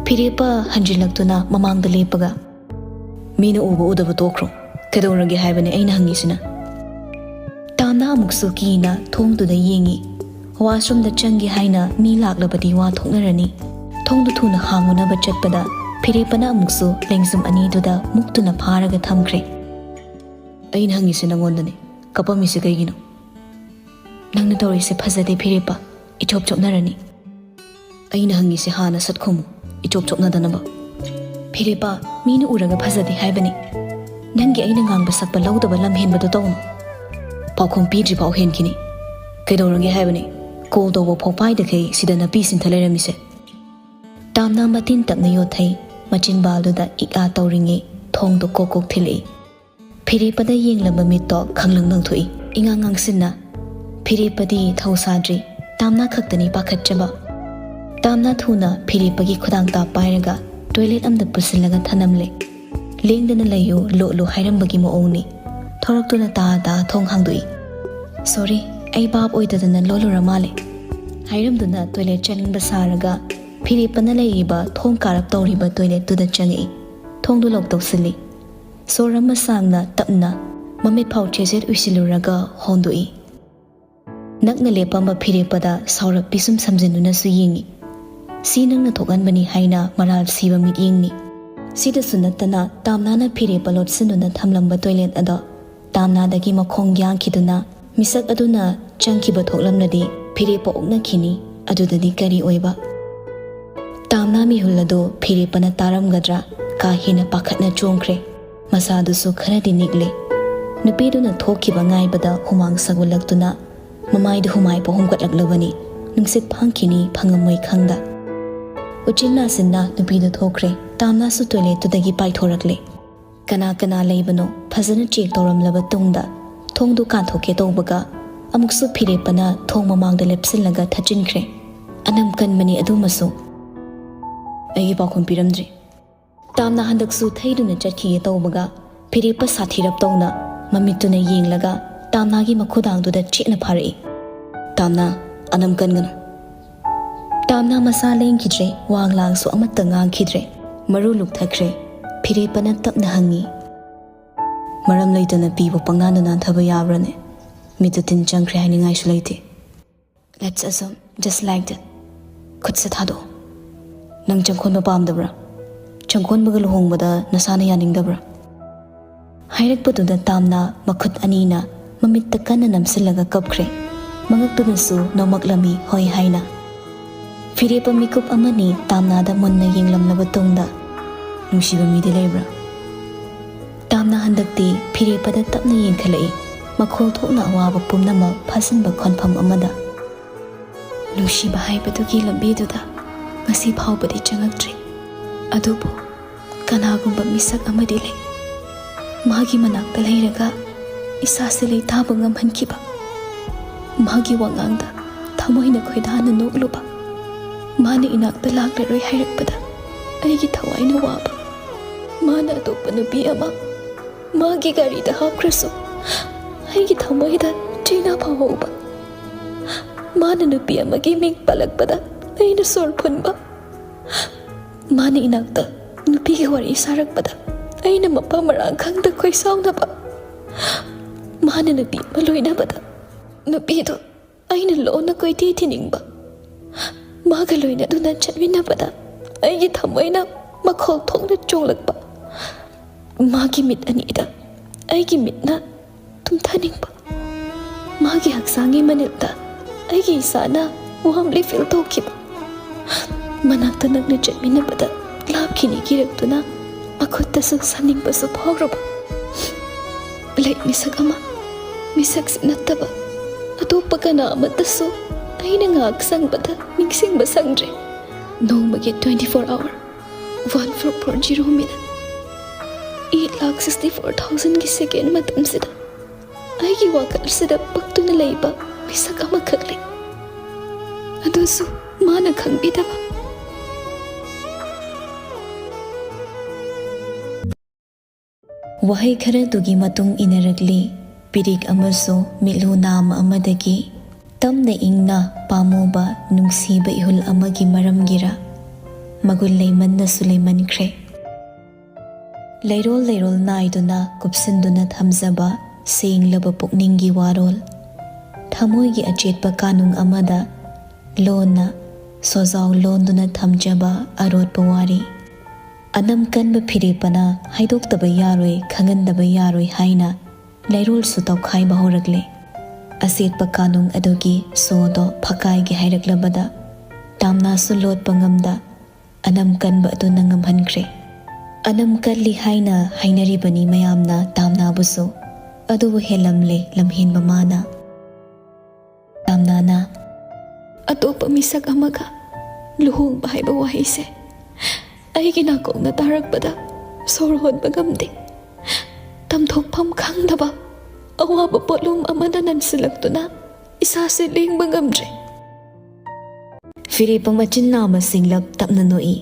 ꯐꯤꯔꯦꯞꯄ ꯍꯟꯖꯤꯜꯂꯛꯇꯨꯅ ꯃꯃꯥꯡꯗ ꯂꯦꯞꯄꯒ, "ꯃꯤꯅ ꯎꯕ ꯎꯗꯕ ꯇꯣꯛꯈ꯭ꯔꯣ꯫ ꯀꯩꯗꯧꯔꯒꯦ ꯍꯥꯏꯕꯅꯦ ꯑꯩꯅ ꯍꯪꯉꯤꯁꯤꯅ?" ꯇꯥꯝꯅꯥ ꯑꯃꯨꯛꯁꯨ ꯀꯤꯅ ꯊꯣꯡꯗꯨꯗ ꯌꯦꯡꯉꯤ꯫ ꯋꯥꯁꯔꯨꯝꯗ ꯆꯪꯒꯦ ꯍꯥꯏꯅ ꯃꯤ ꯂꯥꯛꯂꯕꯗꯤ ꯋꯥ ꯊꯣꯛꯅꯔꯅꯤ꯫ ꯊꯣꯡꯗꯨ ꯊꯨꯅ ꯍꯥꯡꯉꯨꯅꯕ ꯆꯠꯄꯗ ꯐꯤꯔꯦꯞꯄꯅ ꯑꯃꯨꯛꯁꯨ ꯂꯦꯡꯖꯨꯝ ꯑꯅꯤꯗꯨꯗ ꯃꯨꯛꯇꯨꯅ ꯐꯥꯔꯒ ꯊꯝꯈ꯭ꯔꯦ꯫ "ꯑꯩꯅ ꯍꯪꯉꯤꯁꯦ ꯅꯪꯉꯣꯟꯗꯅꯦ, ꯀꯞꯄꯝꯃꯤꯁꯦ ꯀꯩꯒꯤꯅꯣ?" "ꯅꯪꯅ ꯇꯧꯔꯤꯁꯦ ꯐꯖꯗꯦ ꯐꯤꯔꯦꯞꯄ, ꯏꯆꯣꯞ ꯆꯣꯞꯅꯔꯅꯤ꯫" "ꯑꯩꯅ ꯍꯪꯉꯤꯁꯦ ꯍꯥꯟꯅ ꯁꯠ ꯈꯨꯝꯃꯨ, ꯏꯆꯣꯞ ꯆꯣꯞꯅꯗꯅꯕ꯫" "ꯐꯤꯔꯦꯞꯄ, ꯃꯤꯅ ꯎꯔꯒ ꯐꯖꯗꯦ ꯍꯥꯏꯕꯅꯤ꯫ ꯅꯪꯒꯤ ꯑꯩꯅ ꯉꯥꯡꯕ ꯁꯛꯄ ꯂꯧꯗꯕ ꯂꯝꯍꯦꯟꯕꯗꯣ ꯇꯧꯅꯨ꯫ ꯄꯥꯎꯈꯨꯝ ꯄꯤꯗ꯭ꯔꯤꯐꯥꯎ ꯍꯦꯟꯈꯤꯅꯤ꯫ ꯀꯩꯗꯧꯔꯒꯦ ꯍꯥꯏꯕꯅꯤ? ꯀꯣꯜ ꯇꯧꯕ ꯐꯥꯎ ꯄꯥꯏꯗꯈꯩ ꯁꯤꯗ ꯅꯥꯄꯤ ꯁꯤꯟꯊ ꯂꯩꯔꯝꯃꯤꯁꯦ?" ꯇꯥꯝꯅ ꯃꯇꯤꯟ ꯇꯞꯅ ꯌꯣꯠꯊꯩ꯫ ꯃꯆꯤꯟꯕꯥꯜꯗꯨꯗ ꯏꯛ ꯑꯥ ꯇꯧꯔꯤꯉꯩ ꯊꯣꯡꯗꯣ ꯀꯣꯛ ꯀꯣꯛ ꯊꯤꯜꯂꯛꯏ꯫ ꯐꯤꯔꯦꯞꯄꯗ ꯌꯦꯡꯂꯝꯕ ꯃꯤꯠꯇꯣ ꯈꯪꯂꯪ ꯂꯪꯊꯣꯛꯏ꯫ ꯏꯉꯥꯡ ꯉꯥꯡꯁꯤꯟꯅ꯫ ꯐꯤꯔꯦꯞꯄꯗꯤ ꯊꯧ ꯁꯥꯗ꯭ꯔꯤ꯫ ꯇꯥꯝꯅꯥ ꯈꯛꯇꯅꯤ ꯄꯥꯈꯠꯆꯕ꯫ ꯇꯥꯝꯅꯥ ꯊꯨꯅ ꯐꯤꯔꯦꯞꯄꯒꯤ ꯈꯨꯗꯥꯡ ꯇꯥ ꯄꯥꯏꯔꯒ ꯇꯣꯏꯂꯦꯠ ꯑꯝꯗ ꯄꯨꯁꯤꯜꯂꯒ ꯊꯅꯝꯂꯦ꯫ "ꯂꯦꯡꯗꯅ ꯂꯩꯌꯨ, ꯂꯣꯠꯂꯨ" ꯍꯥꯏꯔꯝꯕꯒꯤ ꯃꯑꯣꯡꯅꯤ꯫ ꯊꯣꯔꯛꯇꯨꯅ ꯇꯥ ꯇꯥ ꯊꯣꯡ ꯍꯥꯡꯗꯣꯛꯏ꯫ "ꯁꯣꯔꯤ, ꯑꯩ ꯚꯥꯞ ꯑꯣꯏꯗꯗꯅ ꯂꯣꯜꯂꯨꯔ ꯃꯥꯜꯂꯦ" ꯍꯥꯏꯔꯝꯗꯨꯅ ꯇꯣꯏꯂꯦꯠ ꯆꯪꯅꯤꯡꯕ ꯁꯥꯔꯒ ꯐꯤꯔꯦꯞꯄꯅ ꯂꯩꯔꯤꯕ ꯊꯣꯡ ꯀꯥꯔꯞ ꯇꯧꯔꯤꯕ ꯇꯣꯏꯂꯦꯠꯇꯨꯗ ꯆꯪꯉꯛꯏ꯫ ꯊꯣꯡꯗꯨ ꯂꯣꯛ ꯇꯧꯁꯤꯜꯂꯤ꯫ ꯁꯣꯔ ꯑꯃ ꯁꯥꯡꯅ ꯇꯞꯅ ꯃꯃꯤꯠ ꯐꯥꯎ ꯆꯦꯖꯦꯠ ꯎꯏꯁꯤꯜꯂꯨꯔꯒ ꯍꯣꯟꯗꯣꯛꯏ꯫ ꯅꯛꯅ ꯂꯦꯞꯄꯝꯕ ꯐꯤꯔꯦꯞꯄꯗ ꯁꯥꯎꯔꯞ ꯄꯤꯁꯨꯝ ꯁꯝꯖꯤꯟꯗꯨꯅꯁꯨ ꯌꯦꯡꯏ꯫ "ꯁꯤ ꯅꯪꯅ ꯊꯣꯛꯍꯟꯕꯅꯤ" ꯍꯥꯏꯅ ꯃꯔꯥꯜ ꯁꯤꯕ ꯃꯤꯠꯌꯦꯡꯅꯤ꯫ ꯁꯤꯗꯁꯨ ꯅꯠꯇꯅ ꯇꯥꯝꯅꯥꯅ ꯐꯤꯔꯦꯞꯄ ꯂꯣꯠꯁꯤꯟꯗꯨꯅ ꯊꯝꯂꯝꯕ ꯇꯣꯏꯂꯦꯠ ꯑꯗꯣ ꯇꯥꯝꯅꯥꯗꯒꯤ ꯃꯈꯣꯡ ꯌꯥꯡꯈꯤꯗꯨꯅ ꯃꯤꯁꯛ ꯑꯗꯨꯅ ꯆꯪꯈꯤꯕ ꯊꯣꯛꯂꯝꯂꯗꯤ ꯐꯤꯔꯦꯞꯄ ꯑꯣꯛꯅꯈꯤꯅꯤ꯫ ꯑꯗꯨꯗꯗꯤ ꯀꯔꯤ ꯑꯣꯏꯕ? ꯇꯥꯝꯅꯥ ꯃꯤꯍꯨꯜ ꯑꯗꯨ ꯐꯤꯔꯦꯞꯄꯅ ꯇꯥꯔꯝꯒꯗ꯭ꯔꯥ? ꯀꯥ ꯍꯦꯟꯅ ꯄꯥꯈꯠꯅ ꯆꯣꯡꯈ꯭ꯔꯦ꯫ ꯃꯁꯥꯗꯨꯁꯨ ꯈꯔꯗꯤ ꯅꯤꯛꯂꯦ꯫ ꯅꯨꯄꯤꯗꯨꯅ ꯊꯣꯛꯈꯤꯕ ꯉꯥꯏꯕꯗ ꯍꯨꯃꯥꯡ ꯁꯧꯒꯠꯂꯛꯇꯨꯅ ꯃꯃꯥꯏꯗ ꯍꯨꯃꯥꯏ ꯄꯣꯛꯍꯣꯝꯒꯠꯂꯛꯂꯕꯅꯤ꯫ ꯅꯨꯡꯁꯤꯠ ꯐꯥꯡꯈꯤꯅꯤ ꯐꯪꯉꯝꯃꯣꯏ ꯈꯪꯗ꯫ ꯎꯆꯤꯟ ꯅꯥꯆꯤꯟꯅ ꯅꯨꯄꯤꯗꯨ ꯊꯣꯛꯈ꯭ꯔꯦ꯫ ꯇꯥꯝꯅꯥꯁꯨ ꯇꯣꯏꯂꯦꯠꯇꯨꯗꯒꯤ ꯄꯥꯏꯊꯣꯔꯛꯂꯦ꯫ "ꯀꯅꯥ ꯀꯅꯥ ꯂꯩꯕꯅꯣ?" ꯐꯖꯅ ꯆꯦꯛ ꯇꯧꯔꯝꯂꯕ ꯇꯨꯡꯗ ꯊꯣꯡꯗꯨ ꯀꯥꯟꯊꯣꯛꯀꯦ ꯇꯧꯕꯒ ꯑꯃꯨꯛꯁꯨ ꯐꯤꯔꯦꯞꯄꯅ ꯊꯣꯡ ꯃꯃꯥꯡꯗ ꯂꯦꯞꯁꯤꯜꯂꯒ ꯊꯠꯆꯤꯟꯈ꯭ꯔꯦ꯫ ꯑꯅꯝ ꯀꯟꯕꯅꯤ ꯑꯗꯨꯃꯁꯨ꯫ "ꯑꯩꯒꯤ ꯄꯥꯎꯈꯨꯝ ꯄꯤꯔꯝꯗ꯭ꯔꯤ꯫" ꯇꯥꯝꯅꯥ ꯍꯟꯗꯛꯁꯨ ꯊꯩꯗꯨꯅ ꯆꯠꯈꯤꯒꯦ ꯇꯧꯕꯒ ꯐꯤꯔꯦꯞꯄ ꯁꯥꯊꯤꯔꯞ ꯇꯧꯅ ꯃꯃꯤꯠꯇꯨꯅ ꯌꯦꯡꯂꯒ ꯇꯥꯝꯅꯥꯒꯤ ꯃꯈꯨꯗꯥꯡꯗꯨꯗ ꯆꯦꯠꯅ ꯐꯥꯔꯛꯏ꯫ "ꯇꯥꯝꯅꯥ, ꯑꯅꯝ ꯀꯟꯒꯅꯨ꯫" ꯇꯥꯝꯅꯥ ꯃꯁꯥ ꯂꯦꯡꯈꯤꯗ꯭ꯔꯦ, ꯋꯥ ꯂꯥꯡꯁꯨ ꯑꯃꯠꯇ ꯉꯥꯡꯈꯤꯗ꯭ꯔꯦ꯫ ꯃꯔꯨ ꯂꯨꯛꯊꯈ꯭ꯔꯦ꯫ ꯐꯤꯔꯦꯞꯄꯅ ꯇꯞꯅ ꯍꯪꯉꯤ, "ꯃꯔꯝ ꯂꯩꯇꯅ ꯄꯤꯕꯨ ꯄꯪꯅꯥꯟꯗ ꯅꯥꯟꯊꯕ ꯌꯥꯕ꯭ꯔꯅꯦ? ꯃꯤꯠꯇ ꯇꯤꯟ ꯆꯪꯈ꯭ꯔꯦ ꯍꯥꯏꯅꯤꯡꯉꯥꯏꯁꯨ ꯂꯩꯇꯦ꯫ Let's assume, just like that꯫ ꯈꯨꯠꯁꯦ ꯊꯥꯗꯣꯛꯑꯣ꯫ ꯅꯪ ꯆꯪꯈꯣꯟꯕ ꯄꯥꯝꯗꯕ꯭ꯔꯥ? ꯆꯪꯈꯣꯟꯕꯒ ꯂꯨꯍꯣꯡꯕꯗ ꯅꯁꯥꯅ ꯌꯥꯅꯤꯡꯗꯕ꯭ꯔꯥ?" ꯍꯥꯏꯔꯛꯄꯗꯨꯗ ꯇꯥꯝꯅꯥ ꯃꯈꯨꯠ ꯑꯅꯤꯅ ꯃꯃꯤꯠꯇ ꯀꯟꯅ ꯅꯝꯁꯤꯜꯂꯒ ꯀꯞꯈ꯭ꯔꯦ꯫ ꯃꯉꯛꯇꯨꯅꯁꯨ ꯅꯣꯝꯃꯛꯂꯝꯃꯤ ꯍꯣꯏ ꯍꯥꯏꯅ꯫ ꯐꯤꯔꯦꯞꯄ ꯃꯤꯀꯨꯞ ꯑꯃꯅꯤ ꯇꯥꯝꯅꯥꯗ ꯃꯨꯟꯅ ꯌꯦꯡꯂꯝꯂꯕ ꯇꯨꯡꯗ, "ꯅꯨꯡꯁꯤꯕ ꯃꯤꯗꯤ ꯂꯩꯕ꯭ꯔꯥ?" ꯇꯥꯝꯅꯥ ꯍꯟꯗꯛꯇꯤ ꯐꯤꯔꯦꯞꯄꯗ ꯇꯞꯅ ꯌꯦꯡꯈꯠꯂꯛꯏ, ꯃꯈꯣꯜ ꯊꯣꯛꯅ ꯑꯋꯥꯕ ꯄꯨꯝꯅꯃꯛ ꯐꯥꯖꯤꯟꯕ ꯈꯣꯟꯐꯝ ꯑꯃꯗ꯫ "ꯅꯨꯡꯁꯤꯕ ꯍꯥꯏꯕꯗꯨꯒꯤ ꯂꯝꯕꯤꯗꯨꯗ ꯉꯁꯤ ꯐꯥꯎꯕꯗꯤ ꯆꯪꯉꯛꯇ꯭ꯔꯤ꯫ ꯑꯗꯨꯕꯨ ꯀꯅꯥꯒꯨꯝꯕ ꯃꯤꯁꯛ ꯑꯃꯗꯤ ꯂꯩ꯫ ꯃꯥꯒꯤ ꯃꯅꯥꯛꯇ ꯂꯩꯔꯒ ꯏꯁꯥꯁꯦ ꯂꯩꯇꯥꯕ ꯉꯝꯍꯟꯈꯤꯕ꯫ ꯃꯥꯒꯤ ꯋꯥꯉꯥꯡꯗ ꯊꯃꯣꯏꯅ ꯈꯣꯏꯗꯥꯅ ꯅꯣꯛꯂꯨꯕ꯫ ꯃꯥꯅ ꯏꯅꯥꯛꯇ ꯂꯥꯛꯂꯔꯣꯏ ꯍꯥꯏꯔꯛꯄꯗ ꯑꯩꯒꯤ ꯊꯋꯥꯏꯅ ꯋꯥꯕ꯫ ꯃꯥꯅ ꯑꯇꯣꯞꯄ ꯅꯨꯄꯤ ꯑꯃ, ꯃꯥꯒꯤ ꯒꯥꯔꯤꯗ ꯍꯥꯞꯈ꯭ꯔꯁꯨ ꯑꯩꯒꯤ ꯊꯃꯣꯏꯗ ꯆꯦꯅꯥ ꯐꯥꯎꯍꯧꯕ꯫ ꯃꯥꯅ ꯅꯨꯄꯤ ꯑꯃꯒꯤ ꯃꯤꯡ ꯄꯜꯂꯛꯄꯗ ꯑꯩꯅ ꯁꯣꯔ ꯐꯨꯟꯕ꯫ ꯃꯥꯅ ꯏꯅꯥꯛꯇ ꯅꯨꯄꯤꯒꯤ ꯋꯥꯔꯤ ꯁꯥꯔꯛꯄꯗ ꯑꯩꯅ ꯃꯄꯥ ꯃꯔꯥꯡ ꯈꯪꯗ ꯈꯣꯏꯁꯥꯎꯅꯕ꯫ ꯃꯥꯅ ꯅꯨꯄꯤ ꯑꯃ ꯂꯣꯏꯅꯕꯗ ꯅꯨꯄꯤꯗꯣ ꯑꯩꯅ ꯂꯣꯟꯅ ꯀꯣꯏꯊꯤ ꯊꯤꯅꯤꯡꯕ, ꯃꯥꯒ ꯂꯣꯏꯅꯗꯨꯅ ꯆꯠꯃꯤꯟꯅꯕꯗ ꯑꯩꯒꯤ ꯊꯃꯣꯏꯅ ꯃꯈꯣꯜ ꯊꯣꯛꯅ ꯆꯣꯡꯂꯛꯄ, ꯃꯥꯒꯤ ꯃꯤꯠ ꯑꯅꯤꯗ ꯑꯩꯒꯤ ꯃꯤꯠꯅ ꯇꯨꯝꯊꯅꯤꯡꯕ, ꯃꯥꯒꯤ ꯍꯛꯆꯥꯡꯒꯤ ꯃꯅꯤꯜꯗ ꯑꯩꯒꯤ ꯏꯁꯥꯅ warmly feel ꯇꯧꯈꯤꯕ, ꯃꯅꯥꯛꯇ ꯅꯛꯅ ꯆꯠꯃꯤꯟꯅꯕꯗ ꯂꯥꯞꯈꯤꯅꯤ ꯀꯤꯔꯛꯇꯨꯅ ꯃꯈꯨꯠꯇꯁꯨ ꯁꯝꯅꯤꯡꯕꯁꯨ ꯐꯥꯎꯔꯕ꯫ ꯂꯩ ꯃꯤꯁꯛ ꯑꯃ, ꯃꯤꯁꯛꯁꯤ ꯅꯠꯇꯕ ꯑꯇꯣꯞꯄ ꯀꯅꯥ ꯑꯃꯠꯇꯁꯨ ꯑꯩꯅ ꯉꯥꯏꯍꯥꯛ ꯁꯪꯕꯗ ꯅꯤꯡꯁꯤꯡꯕ ꯁꯪꯗ꯭ꯔꯦ꯫ ꯅꯣꯡꯃꯒꯤ twenty four hour, one four four zero minute, eight lakh sixty four thousandꯒꯤ second ꯃꯇꯝꯁꯤꯗ ꯑꯩꯒꯤ ꯋꯥꯈꯜꯁꯤꯗ ꯄꯛꯇꯨꯅ ꯂꯩꯕ ꯃꯤꯁꯛ ꯑꯃꯈꯛ ꯂꯩ꯫ ꯑꯗꯨꯁꯨ ꯃꯥꯅ ꯈꯪꯕꯤꯗꯕ꯫ ꯋꯥꯍꯩ ꯈꯔꯗꯨꯒꯤ ꯃꯇꯨꯡ ꯏꯟꯅꯔꯛꯂꯤ꯫ ꯄꯤꯔꯤꯛ ꯑꯃꯁꯨ ꯃꯤꯠꯂꯨ ꯅꯥꯝ ꯑꯃꯗꯒꯤ ꯇꯝꯅ ꯏꯪꯅ ꯄꯥꯝꯃꯨꯕ ꯅꯨꯡꯁꯤꯕ ꯏꯍꯨꯜ ꯑꯃꯒꯤ ꯃꯔꯝꯒꯤꯔ ꯃꯒꯨꯟ ꯂꯩꯃꯟꯅꯁꯨ ꯂꯩꯃꯟꯈ꯭ꯔꯦ꯫ ꯂꯩꯔꯣꯜ ꯂꯩꯔꯣꯜ ꯅꯥꯏꯗꯨꯅ ꯀꯨꯞꯁꯤꯟꯗꯨꯅ ꯊꯝꯖꯕ ꯁꯦꯡꯂꯕ ꯄꯨꯛꯅꯤꯡꯒꯤ ꯋꯥꯔꯣꯜ, ꯊꯃꯣꯏꯒꯤ ꯑꯆꯦꯠꯄ ꯀꯥꯅꯨꯡ ꯑꯃꯗ ꯂꯣꯟꯅ ꯁꯣꯖꯥꯎ ꯂꯣꯟꯗꯨꯅ ꯊꯝꯖꯕ ꯑꯔꯣꯠꯄ ꯋꯥꯔꯤ꯫ ꯑꯅꯝ ꯀꯟꯕ ꯐꯤꯔꯦꯞꯄꯅ ꯍꯥꯏꯗꯣꯛꯇꯕ ꯌꯥꯔꯣꯏ, ꯈꯪꯍꯟꯗꯕ ꯌꯥꯔꯣꯏ ꯍꯥꯏꯅ ꯂꯩꯔꯣꯜꯁꯨ ꯇꯧꯈꯥꯏꯕ ꯍꯧꯔꯛꯂꯦ꯫ ꯑꯆꯦꯠꯄ ꯀꯥꯅꯨꯡ ꯑꯗꯨꯒꯤ ꯁꯣꯗꯣ ꯐꯀꯥꯏꯒꯦ ꯍꯥꯏꯔꯛꯂꯕꯗ ꯇꯥꯝꯅꯥꯁꯨ ꯂꯣꯠꯄ ꯉꯝꯗ ꯑꯅꯝ ꯀꯟꯕ ꯑꯗꯨꯅ ꯉꯝꯍꯟꯈ꯭ꯔꯦ꯫ ꯑꯅꯝ ꯀꯜꯂꯤ ꯍꯥꯏꯅ ꯍꯥꯏꯅꯔꯤꯕꯅꯤ ꯃꯌꯥꯝꯅ ꯇꯥꯝꯅꯥꯕꯨꯁꯨ, ꯑꯗꯨꯕꯨ ꯍꯦꯜꯂꯝꯂꯦ ꯂꯝꯍꯦꯟꯕ ꯃꯥꯅ꯫ ꯇꯥꯝꯅꯥꯅ, "ꯑꯇꯣꯞꯄ ꯃꯤꯁꯛ ꯑꯃꯒ ꯂꯨꯍꯣꯡꯕ ꯍꯥꯏꯕ ꯋꯥꯍꯩꯁꯦ ꯑꯩꯒꯤ ꯅꯥꯀꯣꯡꯅ ꯇꯥꯔꯛꯄꯗ ꯁꯣꯔ ꯍꯣꯟꯕ ꯉꯝꯗꯦ꯫ ꯇꯝꯊꯣꯛꯐꯝ ꯈꯪꯗꯕ ꯑꯋꯥꯕ ꯄꯣꯠꯂꯨꯝ ꯑꯃꯅ ꯅꯟꯁꯤꯜꯂꯛꯇꯨꯅ ꯏꯁꯥꯁꯦ ꯂꯦꯡꯕ ꯉꯝꯗ꯭ꯔꯦ꯫" ꯐꯤꯔꯦꯞꯄ ꯃꯆꯤꯟ ꯅꯥꯝꯃ ꯁꯤꯡꯂꯞ ꯇꯞꯅ ꯅꯣꯛꯏ꯫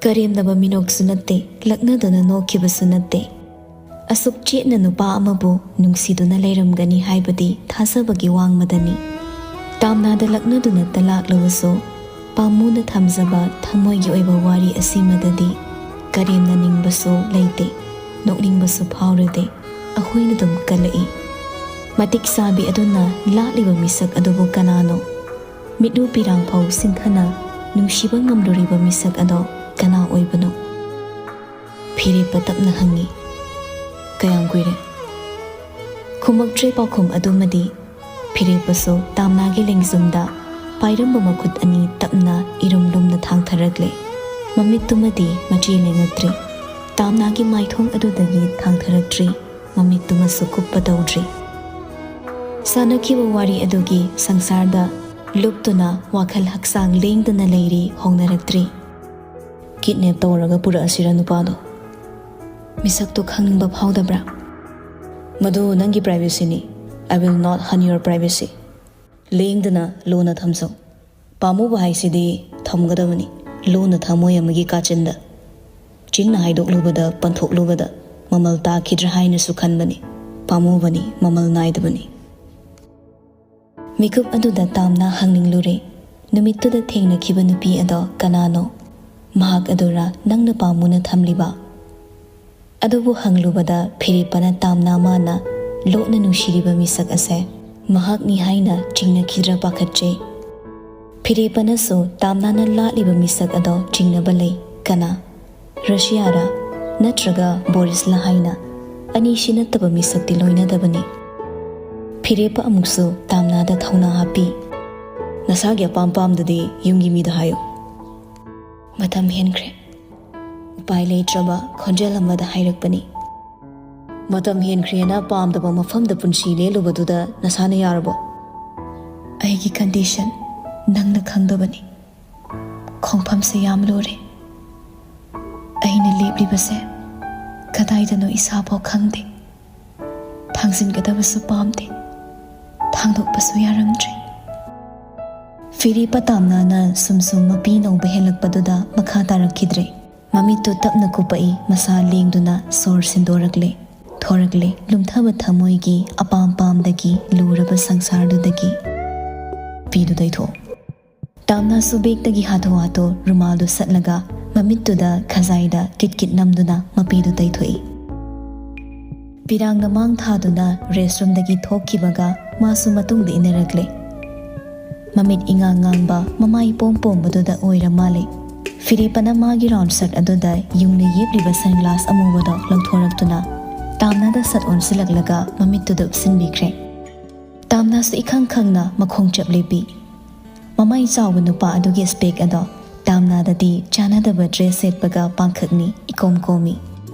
ꯀꯔꯦꯝꯅꯕ ꯃꯤꯅꯣꯛꯁꯨ ꯅꯠꯇꯦ, ꯂꯛꯅꯗꯨꯅ ꯅꯣꯛꯈꯤꯕꯁꯨ ꯅꯠꯇꯦ꯫ ꯑꯁꯨꯛ ꯆꯦꯠꯅ ꯅꯨꯄꯥ ꯑꯃꯕꯨ ꯅꯨꯡꯁꯤꯗꯨꯅ ꯂꯩꯔꯝꯒꯅꯤ ꯍꯥꯏꯕꯗꯤ ꯊꯥꯖꯕꯒꯤ ꯋꯥꯡꯃꯗꯅꯤ꯫ ꯇꯥꯝꯅꯥꯗ ꯂꯛꯅꯗꯨꯅ ꯇꯂꯥꯛꯂꯕꯁꯨ, ꯄꯥꯝꯃꯨꯅ ꯊꯝꯖꯕ ꯊꯃꯣꯏꯒꯤ ꯑꯣꯏꯕ ꯋꯥꯔꯤ ꯑꯁꯤꯃꯗꯗꯤ ꯀꯔꯦꯝꯅꯅꯤꯡꯕꯁꯨ ꯂꯩꯇꯦ, ꯅꯣꯛꯅꯤꯡꯕꯁꯨ ꯐꯥꯎꯔꯨꯗꯦ꯫ ꯑꯩꯈꯣꯏꯅ ꯑꯗꯨꯝ ꯀꯜꯂꯛꯏ꯫ ꯃꯇꯤꯛ ꯆꯥꯕꯤ ꯑꯗꯨꯅ ꯂꯥꯛꯂꯤꯕ ꯃꯤꯁꯛ ꯑꯗꯨꯕꯨ ꯀꯅꯥꯅꯣ? ꯃꯤꯠꯂꯨ ꯄꯤꯔꯥꯡꯐꯧ ꯁꯤꯡꯊꯅ ꯅꯨꯡꯁꯤꯕ ꯉꯝꯂꯨꯔꯤꯕ ꯃꯤꯁꯛ ꯑꯗꯣ ꯀꯅꯥ ꯑꯣꯏꯕꯅꯣ? ꯐꯤꯔꯦꯞꯄ ꯇꯞꯅ ꯍꯪꯉꯤ꯫ "ꯀꯌꯥꯝ ꯀꯨꯏꯔꯦ?" ꯈꯨꯝꯃꯛꯇ꯭ꯔꯦ ꯄꯥꯎꯈꯨꯝ ꯑꯗꯨꯃꯗꯤ꯫ ꯐꯤꯔꯦꯞꯄꯁꯨ ꯇꯥꯝꯅꯥꯒꯤ ꯂꯦꯡꯖꯨꯝꯗ ꯄꯥꯏꯔꯝꯕ ꯃꯈꯨꯠ ꯑꯅꯤ ꯇꯞꯅ ꯏꯔꯨꯝ ꯂꯨꯝꯅ ꯊꯥꯡꯊꯔꯛꯂꯦ꯫ ꯃꯃꯤꯠꯇꯨꯃꯗꯤ ꯃꯆꯤ ꯂꯦꯡꯉꯛꯇ꯭ꯔꯤ꯫ ꯇꯥꯝꯅꯥꯒꯤ ꯃꯥꯏꯊꯣꯡ ꯑꯗꯨꯗꯒꯤ ꯊꯥꯡꯊꯔꯛꯇ꯭ꯔꯤ꯫ ꯃꯃꯤꯠꯇꯨꯃꯁꯨ ꯀꯨꯞꯄ ꯇꯧꯗ꯭ꯔꯤ꯫ ꯁꯥꯟꯅꯈꯤꯕ ꯋꯥꯔꯤ ꯑꯗꯨꯒꯤ ꯁꯪꯁꯥꯔꯗ ꯂꯨꯞꯇꯨꯅ ꯋꯥꯈꯜ ꯍꯛꯆꯥꯡ ꯂꯦꯡꯗꯅ ꯂꯩꯔꯤ, ꯍꯣꯡꯅꯔꯛꯇ꯭ꯔꯤ꯫ "ꯀꯤꯗꯅꯦꯞ ꯇꯧꯔꯒ ꯄꯨꯔꯛꯑꯁꯤꯔ ꯅꯨꯄꯥꯗꯣ? ꯃꯤꯁꯛꯇꯣ ꯈꯪꯅꯤꯡꯕ ꯐꯥꯎꯗꯕ꯭ꯔꯥ?" "ꯃꯗꯨ ꯅꯪꯒꯤ privacyꯅꯤ꯫ I will not harm your privacy꯫ ꯂꯦꯡꯗꯅ ꯂꯨꯅ ꯊꯝꯖꯧ꯫ ꯄꯥꯝꯃꯨꯕ ꯍꯥꯏꯁꯤꯗꯤ ꯊꯝꯒꯗꯕꯅꯤ, ꯂꯨꯅ ꯊꯝꯃꯣꯏ ꯑꯃꯒꯤ ꯀꯥꯆꯤꯟꯗ꯫ ꯆꯤꯟꯅ ꯍꯥꯏꯗꯣꯛꯂꯨꯕꯗ, ꯄꯟꯊꯣꯛꯂꯨꯕꯗ ꯃꯃꯜ ꯇꯥꯈꯤꯗ꯭ꯔꯥ ꯍꯥꯏꯅꯁꯨ ꯈꯟꯕꯅꯤ꯫ ꯄꯥꯝꯃꯨꯕꯅꯤ, ꯃꯃꯜ ꯅꯥꯏꯗꯕꯅꯤ꯫" ꯃꯤꯀꯨꯞ ꯑꯗꯨꯗ ꯇꯥꯝꯅ ꯍꯪꯅꯤꯡꯂꯨꯔꯦ, ꯅꯨꯃꯤꯠꯇꯨꯗ ꯊꯦꯡꯅꯈꯤꯕ ꯅꯨꯄꯤ ꯑꯗꯣ ꯀꯅꯥꯅꯣ? ꯃꯍꯥꯛ ꯑꯗꯨꯔ ꯅꯪꯅ ꯄꯥꯝꯃꯨꯅ ꯊꯝꯂꯤꯕ? ꯑꯗꯨꯕꯨ ꯍꯪꯂꯨꯕꯗ ꯐꯤꯔꯦꯞꯄꯅ ꯇꯥꯝꯅ ꯃꯥꯅ ꯂꯣꯠꯅ ꯅꯨꯡꯁꯤꯔꯤꯕ ꯃꯤꯁꯛ ꯑꯁꯦ ꯃꯍꯥꯛꯅꯤ ꯍꯥꯏꯅ ꯆꯤꯡꯅꯈꯤꯗ꯭ꯔꯥ ꯄꯥꯈꯠꯆꯩ꯫ ꯐꯤꯔꯦꯞꯄꯅꯁꯨ ꯇꯥꯝꯅꯥꯅ ꯂꯥꯠꯂꯤꯕ ꯃꯤꯁꯛ ꯑꯗꯣ ꯆꯤꯡꯅꯕ ꯂꯩ꯫ ꯀꯅꯥ? ꯔꯁꯤꯌꯥꯔꯥ? ꯅꯠꯇ꯭ꯔꯒ ꯕꯣꯔꯤꯁꯂ ꯍꯥꯏꯅ? ꯑꯅꯤꯁꯤ ꯅꯠꯇꯕ ꯃꯤꯁꯛꯇꯤ ꯂꯣꯏꯅꯗꯕꯅꯤ꯫ ꯐꯤꯔꯦꯞꯄ ꯑꯃꯨꯛꯁꯨ ꯇꯥꯝꯅꯥꯗ ꯊꯧꯅꯥ ꯍꯥꯞꯄꯤ꯫ "ꯅꯁꯥꯒꯤ ꯑꯄꯥꯝ ꯄꯥꯝꯗꯗꯤ ꯌꯨꯝꯒꯤ ꯃꯤꯗ ꯍꯥꯏꯌꯨ꯫" "ꯃꯇꯝ ꯍꯦꯟꯈ꯭ꯔꯦ꯫" ꯎꯄꯥꯏ ꯂꯩꯇ꯭ꯔꯕ ꯈꯣꯟꯖꯦꯜ ꯑꯃꯗ ꯍꯥꯏꯔꯛꯄꯅꯤ꯫ "ꯃꯇꯝ ꯍꯦꯟꯈ꯭ꯔꯦꯅ ꯄꯥꯝꯗꯕ ꯃꯐꯝꯗ ꯄꯨꯟꯁꯤ ꯂꯦꯜꯂꯨꯕꯗꯨꯗ ꯅꯁꯥꯅ ꯌꯥꯔꯕꯣ?" "ꯑꯩꯒꯤ condition ꯅꯪꯅ ꯈꯪꯗꯕꯅꯤ꯫ ꯈꯣꯡꯐꯝꯁꯦ ꯌꯥꯝ ꯂꯨꯔꯦ꯫ ꯑꯩꯅ ꯂꯦꯞꯂꯤꯕꯁꯦ ꯀꯗꯥꯏꯗꯅꯣ ꯏꯁꯥꯐꯥꯎ ꯈꯪꯗꯦ꯫ ꯊꯥꯡꯖꯤꯟꯒꯗꯕꯁꯨ ꯄꯥꯝꯗꯦ, ꯊꯥꯡꯗꯣꯛꯄꯁꯨ ꯌꯥꯔꯝꯗ꯭ꯔꯦ꯫" ꯐꯤꯔꯦꯞꯄ ꯇꯥꯝꯅꯥꯅ ꯁꯨꯝ ꯁꯨꯝ ꯃꯄꯤ ꯅꯧꯕ ꯍꯦꯜꯂꯛꯄꯗꯨꯗ ꯃꯈꯥ ꯇꯥꯔꯛꯈꯤꯗ꯭ꯔꯦ꯫ ꯃꯃꯤꯠꯇꯨ ꯇꯞꯅ ꯀꯨꯞꯄꯛꯏ, ꯃꯁꯥ ꯂꯦꯡꯗꯨꯅ ꯁꯣꯔ ꯁꯤꯟꯗꯣꯔꯛꯂꯦ, ꯊꯣꯔꯛꯂꯦ, ꯂꯨꯝꯊꯕ ꯊꯃꯣꯏꯒꯤ ꯑꯄꯥꯝ ꯄꯥꯝꯗꯒꯤ, ꯂꯨꯔꯕ ꯁꯪꯁꯥꯔꯗꯨꯗꯒꯤ꯫ "ꯄꯤꯗꯨ ꯇꯩꯊꯣꯛꯑꯣ꯫" ꯇꯥꯝꯅꯥꯁꯨ ꯕꯦꯛꯇꯒꯤ ꯍꯥꯊꯨ ꯍꯥꯊꯨ ꯔꯨꯃꯥꯜꯗꯨ ꯁꯠꯂꯒ ꯃꯃꯤꯠꯇꯨꯗ ꯈꯖꯥꯏꯗ ꯀꯤꯠ ꯀꯤꯠ ꯅꯝꯗꯨꯅ ꯃꯄꯤꯗꯨ ꯇꯩꯊꯣꯛꯏ꯫ ꯄꯤꯔꯥꯡꯅ ꯃꯥꯡ ꯊꯥꯗꯨꯅ ꯔꯦꯁꯔꯨꯝꯗꯒꯤ ꯊꯣꯛꯈꯤꯕꯒ ꯃꯥꯁꯨ ꯃꯇꯨꯡꯗ ꯏꯟꯅꯔꯛꯂꯦ꯫ ꯃꯃꯤꯠ ꯏꯉꯥꯡ ꯉꯥꯡꯕ, ꯃꯃꯥꯏ ꯄꯣꯝ ꯄꯣꯝꯕꯗꯨꯗ ꯑꯣꯏꯔ ꯃꯥꯜꯂꯦ꯫ ꯐꯤꯔꯦꯞꯄꯅ ꯃꯥꯒꯤ ꯔꯥꯎꯟ ꯁꯔꯠ ꯑꯗꯨꯗ ꯌꯨꯡꯅ ꯌꯦꯞꯂꯤꯕ ꯁꯟꯒ꯭ꯂꯥꯁ ꯑꯃꯨꯕꯗꯣ ꯂꯧꯊꯣꯔꯛꯇꯨꯅ ꯇꯥꯝꯅꯥꯗ ꯁꯠ ꯑꯣꯟꯁꯤꯜꯂꯛꯂꯒ ꯃꯃꯤꯠꯇꯨꯗ ꯎꯞꯁꯤꯟꯕꯤꯈ꯭ꯔꯦ꯫ ꯇꯥꯝꯅꯥꯁꯨ ꯏꯈꯪ ꯈꯪꯅ ꯃꯈꯣꯡ ꯆꯞ ꯂꯦꯞꯄꯤ꯫ ꯃꯃꯥꯏ ꯆꯥꯎꯕ ꯅꯨꯄꯥ ꯑꯗꯨꯒꯤ ꯁ꯭ꯄꯦꯛ ꯑꯗꯣ ꯇꯥꯝꯅꯥꯗꯗꯤ ꯆꯥꯟꯅꯗꯕ ꯗ꯭ꯔꯦꯁ ꯁꯦꯠꯄꯒ ꯄꯥꯡꯈꯛꯅꯤ, ꯏꯀꯣꯝ ꯀꯣꯝꯃꯤ꯫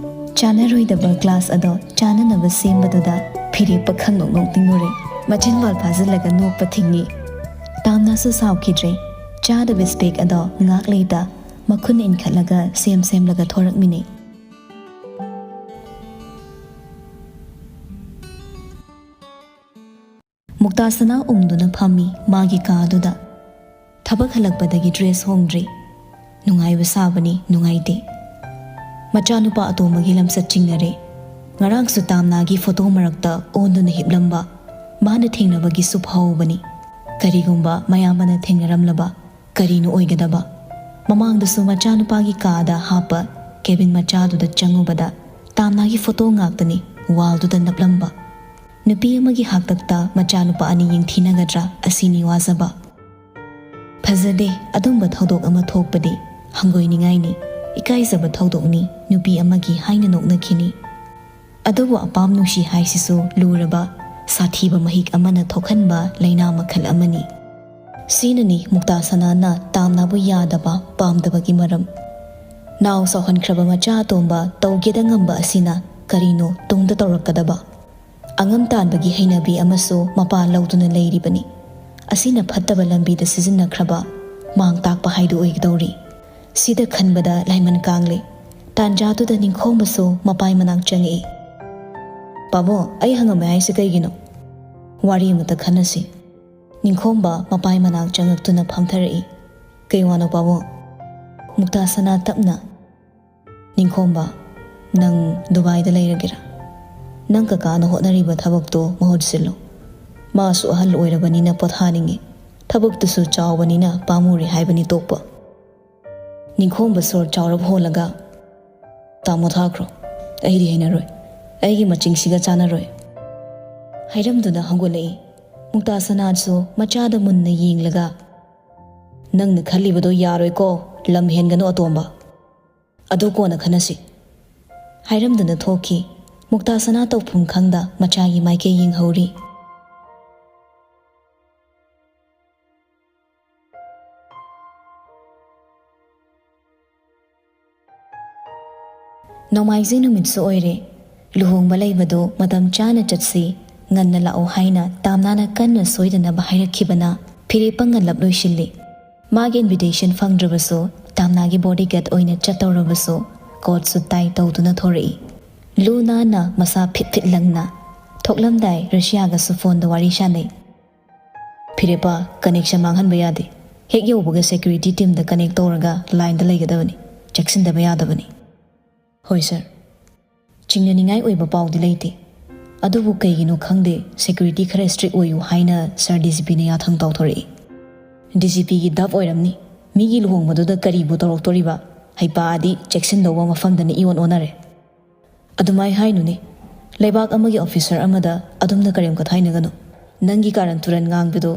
ꯆꯥꯟꯅꯔꯣꯏꯗꯕ ꯒ꯭ꯂꯥꯁ ꯑꯗꯣ ꯆꯥꯟꯅꯅꯕ ꯁꯦꯝꯕꯗꯨꯗ ꯐꯤꯔꯦꯞꯄ ꯈꯪꯅꯣꯛ ꯅꯣꯛꯅꯤꯡꯉꯨꯔꯦ꯫ ꯃꯆꯤꯟ ꯋꯥꯜ ꯐꯥꯖꯤꯜꯂꯒ ꯅꯣꯛꯄ ꯊꯤꯡꯉꯤ꯫ ꯇꯥꯝꯅꯥꯁꯨ ꯁꯥꯎꯈꯤꯗ꯭ꯔꯦ꯫ ꯆꯥꯗꯕ ꯁ꯭ꯄꯦꯛ ꯑꯗꯣ ꯉꯥꯛ ꯂꯩꯇ ꯃꯈꯨꯠꯅ ꯏꯟꯈꯠꯂꯒ ꯁꯦꯝ ꯁꯦꯝꯂꯒ ꯊꯣꯔꯛꯃꯤꯅꯦ꯫ ꯃꯨꯛꯇꯥ ꯁꯅꯥ ꯎꯪꯗꯨꯅ ꯐꯝꯃꯤ ꯃꯥꯒꯤ ꯀꯥꯗꯨꯗ꯫ ꯊꯕꯛ ꯍꯜꯂꯛꯄꯗꯒꯤ ꯗ꯭ꯔꯦꯁ ꯍꯣꯡꯗ꯭ꯔꯤ꯫ ꯅꯨꯡꯉꯥꯏꯕ ꯁꯥꯕꯅꯤ, ꯅꯨꯡꯉꯥꯏꯇꯦ꯫ ꯃꯆꯥꯅꯨꯄꯥ ꯑꯇꯣꯝꯕꯒꯤ ꯂꯝꯆꯠ ꯆꯤꯡꯅꯔꯦ꯫ ꯉꯔꯥꯡꯁꯨ ꯇꯥꯝꯅꯥꯒꯤ ꯐꯣꯇꯣ ꯃꯔꯛꯇ ꯑꯣꯟꯗꯨꯅ ꯍꯤꯞꯂꯝꯕ ꯃꯥꯅ ꯊꯦꯡꯅꯕꯒꯤꯁꯨ ꯐꯥꯎꯕꯅꯤ꯫ ꯀꯔꯤꯒꯨꯝꯕ ꯃꯌꯥꯝꯕꯅ ꯊꯦꯡꯅꯔꯝꯂꯕ ꯀꯔꯤꯅꯣ ꯑꯣꯏꯒꯗꯕ? ꯃꯃꯥꯡꯗꯁꯨ ꯃꯆꯥꯅꯨꯄꯥꯒꯤ ꯀꯥꯗ ꯍꯥꯞꯄ ꯀꯦꯕꯤꯟ ꯃꯆꯥꯗꯨꯗ ꯆꯪꯉꯨꯕꯗ ꯇꯥꯝꯅꯥꯒꯤ ꯐꯣꯇꯣ ꯉꯥꯛꯇꯅꯤ ꯋꯥꯜꯗꯨꯗ ꯅꯞꯂꯝꯕ꯫ ꯅꯨꯄꯤ ꯑꯃꯒꯤ ꯍꯥꯛꯇꯛꯇ ꯃꯆꯥꯅꯨꯄꯥ ꯑꯅꯤ ꯌꯦꯡꯊꯤꯅꯒꯗ꯭ꯔꯥ ꯑꯁꯤꯅꯤ ꯋꯥꯖꯕ꯫ ꯐꯖꯗꯦ, ꯑꯗꯨꯝꯕ ꯊꯧꯗꯣꯛ ꯑꯃ ꯊꯣꯛꯄꯗꯤ ꯍꯪꯒꯣꯏꯅꯤꯡꯉꯥꯏꯅꯤ, ꯏꯀꯥꯏꯖꯕ ꯊꯧꯗꯣꯛꯅꯤ, ꯅꯨꯄꯤ ꯑꯃꯒꯤ ꯍꯥꯏꯅ ꯅꯣꯛꯅꯈꯤꯅꯤ꯫ ꯑꯗꯨꯕꯨ ꯑꯄꯥꯝ ꯅꯨꯡꯁꯤ ꯍꯥꯏꯁꯤꯁꯨ ꯂꯨꯔꯕ, ꯁꯥꯊꯤꯕ ꯃꯍꯤꯛ ꯑꯃꯅ ꯊꯣꯛꯍꯟꯕ ꯂꯥꯏꯅꯥ ꯃꯈꯜ ꯑꯃꯅꯤ꯫ ꯁꯤꯅꯅꯤ ꯃꯨꯛꯇꯥ ꯁꯅꯥꯅ ꯇꯥꯝꯅꯥꯕꯨ ꯌꯥꯗꯕ, ꯄꯥꯝꯗꯕꯒꯤ ꯃꯔꯝ꯫ ꯅꯥꯎ ꯁꯥꯎꯍꯟꯈ꯭ꯔꯕ ꯃꯆꯥ ꯑꯇꯣꯝꯕ ꯇꯧꯒꯦꯗ ꯉꯝꯕ ꯑꯁꯤꯅ ꯀꯔꯤꯅꯣ ꯇꯨꯡꯗ ꯇꯧꯔꯛꯀꯗꯕ? ꯑꯉꯝ ꯇꯥꯟꯕꯒꯤ ꯍꯩꯅꯕꯤ ꯑꯃꯁꯨ ꯃꯄꯥ ꯂꯧꯗꯨꯅ ꯂꯩꯔꯤꯕꯅꯤ꯫ ꯑꯁꯤꯅ ꯐꯠꯇꯕ ꯂꯝꯕꯤꯗ ꯁꯤꯖꯤꯟꯅꯈ꯭ꯔꯕ ꯃꯥꯡ ꯇꯥꯛꯄ ꯍꯥꯏꯗꯨ ꯑꯣꯏꯒꯗꯧꯔꯤ꯫ ꯁꯤꯗ ꯈꯟꯕꯗ ꯂꯥꯏꯃꯟ ꯀꯥꯡꯂꯦ꯫ ꯇꯥꯟꯖꯥꯗꯨꯗ ꯅꯤꯡꯈꯣꯝꯕꯁꯨ ꯃꯄꯥꯏ ꯃꯅꯥꯛ ꯆꯪꯉꯛꯏ꯫ "ꯄꯥꯕꯨꯡ, ꯑꯩ ꯍꯪꯉꯝꯃꯦ ꯍꯥꯏꯁꯦ ꯀꯩꯒꯤꯅꯣ? ꯋꯥꯔꯤ ꯑꯃꯇ ꯈꯟꯅꯁꯤ꯫" ꯅꯤꯡꯈꯣꯝꯕ ꯃꯄꯥꯏ ꯃꯅꯥꯛ ꯆꯪꯉꯛꯇꯨꯅ ꯐꯝꯊꯔꯛꯏ꯫ "ꯀꯩ ꯋꯥꯅꯣ ꯄꯥꯕꯨꯡ?" ꯃꯨꯛꯇꯥ ꯁꯅꯥ ꯇꯞꯅ, "ꯅꯤꯡꯈꯣꯝꯕ, ꯅꯪ ꯗꯨꯕꯥꯏꯗ ꯂꯩꯔꯒꯦꯔꯥ? ꯅꯪ ꯀꯀꯥꯅ ꯍꯣꯠꯅꯔꯤꯕ ꯊꯕꯛꯇꯣ ꯃꯍꯨꯠ ꯁꯤꯜꯂꯨ꯫ ꯃꯥꯁꯨ ꯑꯍꯜ ꯑꯣꯏꯔꯕꯅꯤꯅ ꯄꯣꯊꯥꯅꯤꯡꯉꯤ꯫ ꯊꯕꯛꯇꯨꯁꯨ ꯆꯥꯎꯕꯅꯤꯅ ꯄꯥꯝꯃꯨꯔꯦ ꯍꯥꯏꯕꯅꯤ ꯇꯣꯛꯄ꯫" ꯅꯤꯡꯈꯣꯝꯕ ꯁꯣꯔ ꯆꯥꯎꯔꯞ ꯍꯣꯜꯂꯒ, "ꯇꯥꯃꯣ ꯊꯥꯈ꯭ꯔꯣ, ꯑꯩꯗꯤ ꯍꯩꯅꯔꯣꯏ꯫ ꯑꯩꯒꯤ ꯃꯆꯤꯡꯁꯤꯒ ꯆꯥꯟꯅꯔꯣꯏ" ꯍꯥꯏꯔꯝꯗꯨꯅ ꯍꯧꯒꯠꯂꯛꯏ꯫ ꯃꯨꯛꯇꯥ ꯁꯅꯥꯁꯨ ꯃꯆꯥꯗ ꯃꯨꯟꯅ ꯌꯦꯡꯂꯒ, "ꯅꯪꯅ ꯈꯜꯂꯤꯕꯗꯣ ꯌꯥꯔꯣꯏꯀꯣ, ꯂꯝ ꯍꯦꯟꯒꯅꯨ ꯑꯇꯣꯝꯕ꯫ ꯑꯗꯨ ꯀꯣꯟꯅ ꯈꯟꯅꯁꯤ" ꯍꯥꯏꯔꯝꯗꯨꯅ ꯊꯣꯛꯈꯤ꯫ ꯃꯨꯛꯇꯥ ꯁꯅꯥ ꯇꯧꯐꯝ ꯈꯪꯗ ꯃꯆꯥꯒꯤ ꯃꯥꯏꯀꯩ ꯌꯦꯡꯍꯧꯔꯤ꯫ ꯅꯣꯡꯃꯥꯏꯖꯤꯡ ꯅꯨꯃꯤꯠꯁꯨ ꯑꯣꯏꯔꯦ꯫ ꯂꯨꯍꯣꯡꯕ ꯂꯩꯕꯗꯨ ꯃꯇꯝ ꯆꯥꯅ ꯆꯠꯁꯤ, ꯉꯟꯅ ꯂꯥꯛꯎ ꯍꯥꯏꯅ ꯇꯥꯝꯅꯥꯅ ꯀꯟꯅ ꯁꯣꯏꯗꯅꯕ ꯍꯥꯏꯔꯛꯈꯤꯕꯅ ꯐꯤꯔꯦꯞꯄ ꯉꯜꯂꯞ ꯂꯣꯏꯁꯤꯜꯂꯤ꯫ ꯃꯥꯒꯤ invitation ꯐꯪꯗ꯭ꯔꯕꯁꯨ ꯇꯥꯝꯅꯥꯒꯤ bodyguard ꯑꯣꯏꯅ ꯆꯠꯇꯧꯔꯕꯁꯨ coat suit tie ꯇꯧꯗꯨꯅ ꯊꯣꯔꯛꯏ꯫ ꯂꯨ ꯅꯥꯟꯅ ꯃꯁꯥ ꯐꯤꯠ ꯐꯤꯠ ꯂꯪꯅ꯫ ꯊꯣꯛꯂꯝꯗꯥꯏ ꯔꯁꯤꯌꯥꯒꯁꯨ phoneꯗ ꯋꯥꯔꯤ ꯁꯥꯟꯅꯩ꯫ "ꯐꯤꯔꯦꯞꯄ, connection ꯃꯥꯡꯍꯟꯕ ꯌꯥꯗꯦ꯫ ꯍꯦꯛ ꯌꯧꯕꯒ security teamꯗ connect ꯇꯧꯔꯒ lineꯗ ꯂꯩꯒꯗꯕꯅꯤ꯫ ꯆꯦꯛꯁꯤꯟꯗꯕ ꯌꯥꯗꯕꯅꯤ꯫" "ꯍꯣꯏ sir꯫ ꯆꯤꯡꯅꯅꯤꯡꯉꯥꯏ ꯑꯣꯏꯕ ꯄꯥꯎꯗꯤ ꯂꯩꯇꯦ꯫ ꯑꯗꯨꯕꯨ ꯀꯩꯒꯤꯅꯣ ꯈꯪꯗꯦ, security ꯈꯔ strict ꯑꯣꯏꯌꯨ ꯍꯥꯏꯅ sir DGPꯅ ꯌꯥꯊꯪ ꯇꯧꯊꯣꯔꯛꯏ꯫" "DGPꯒꯤ ꯗꯞ ꯑꯣꯏꯔꯝꯅꯤ꯫ ꯃꯤꯒꯤ ꯂꯨꯍꯣꯡꯕꯗꯨꯗ ꯀꯔꯤꯕꯨ ꯇꯧꯔꯛꯇꯣꯔꯤꯕ? ꯍꯩꯄꯥꯗꯤ ꯆꯦꯛꯁꯤꯟꯗꯧꯕ ꯃꯐꯝꯗꯅ ꯏꯑꯣꯟ ꯑꯣꯟꯅꯔꯦ꯫" "ꯑꯗꯨꯃꯥꯏ ꯍꯥꯏꯅꯨꯅꯦ꯫ ꯂꯩꯕꯥꯛ ꯑꯃꯒꯤ officer ꯑꯃꯗ ꯑꯗꯨꯝꯅ ꯀꯔꯦꯝ ꯀꯊꯥꯏꯅꯒꯅꯨ꯫ ꯅꯪꯒꯤ ꯀꯥꯔꯟ ꯇꯨꯔꯟ ꯉꯥꯡꯕꯗꯨ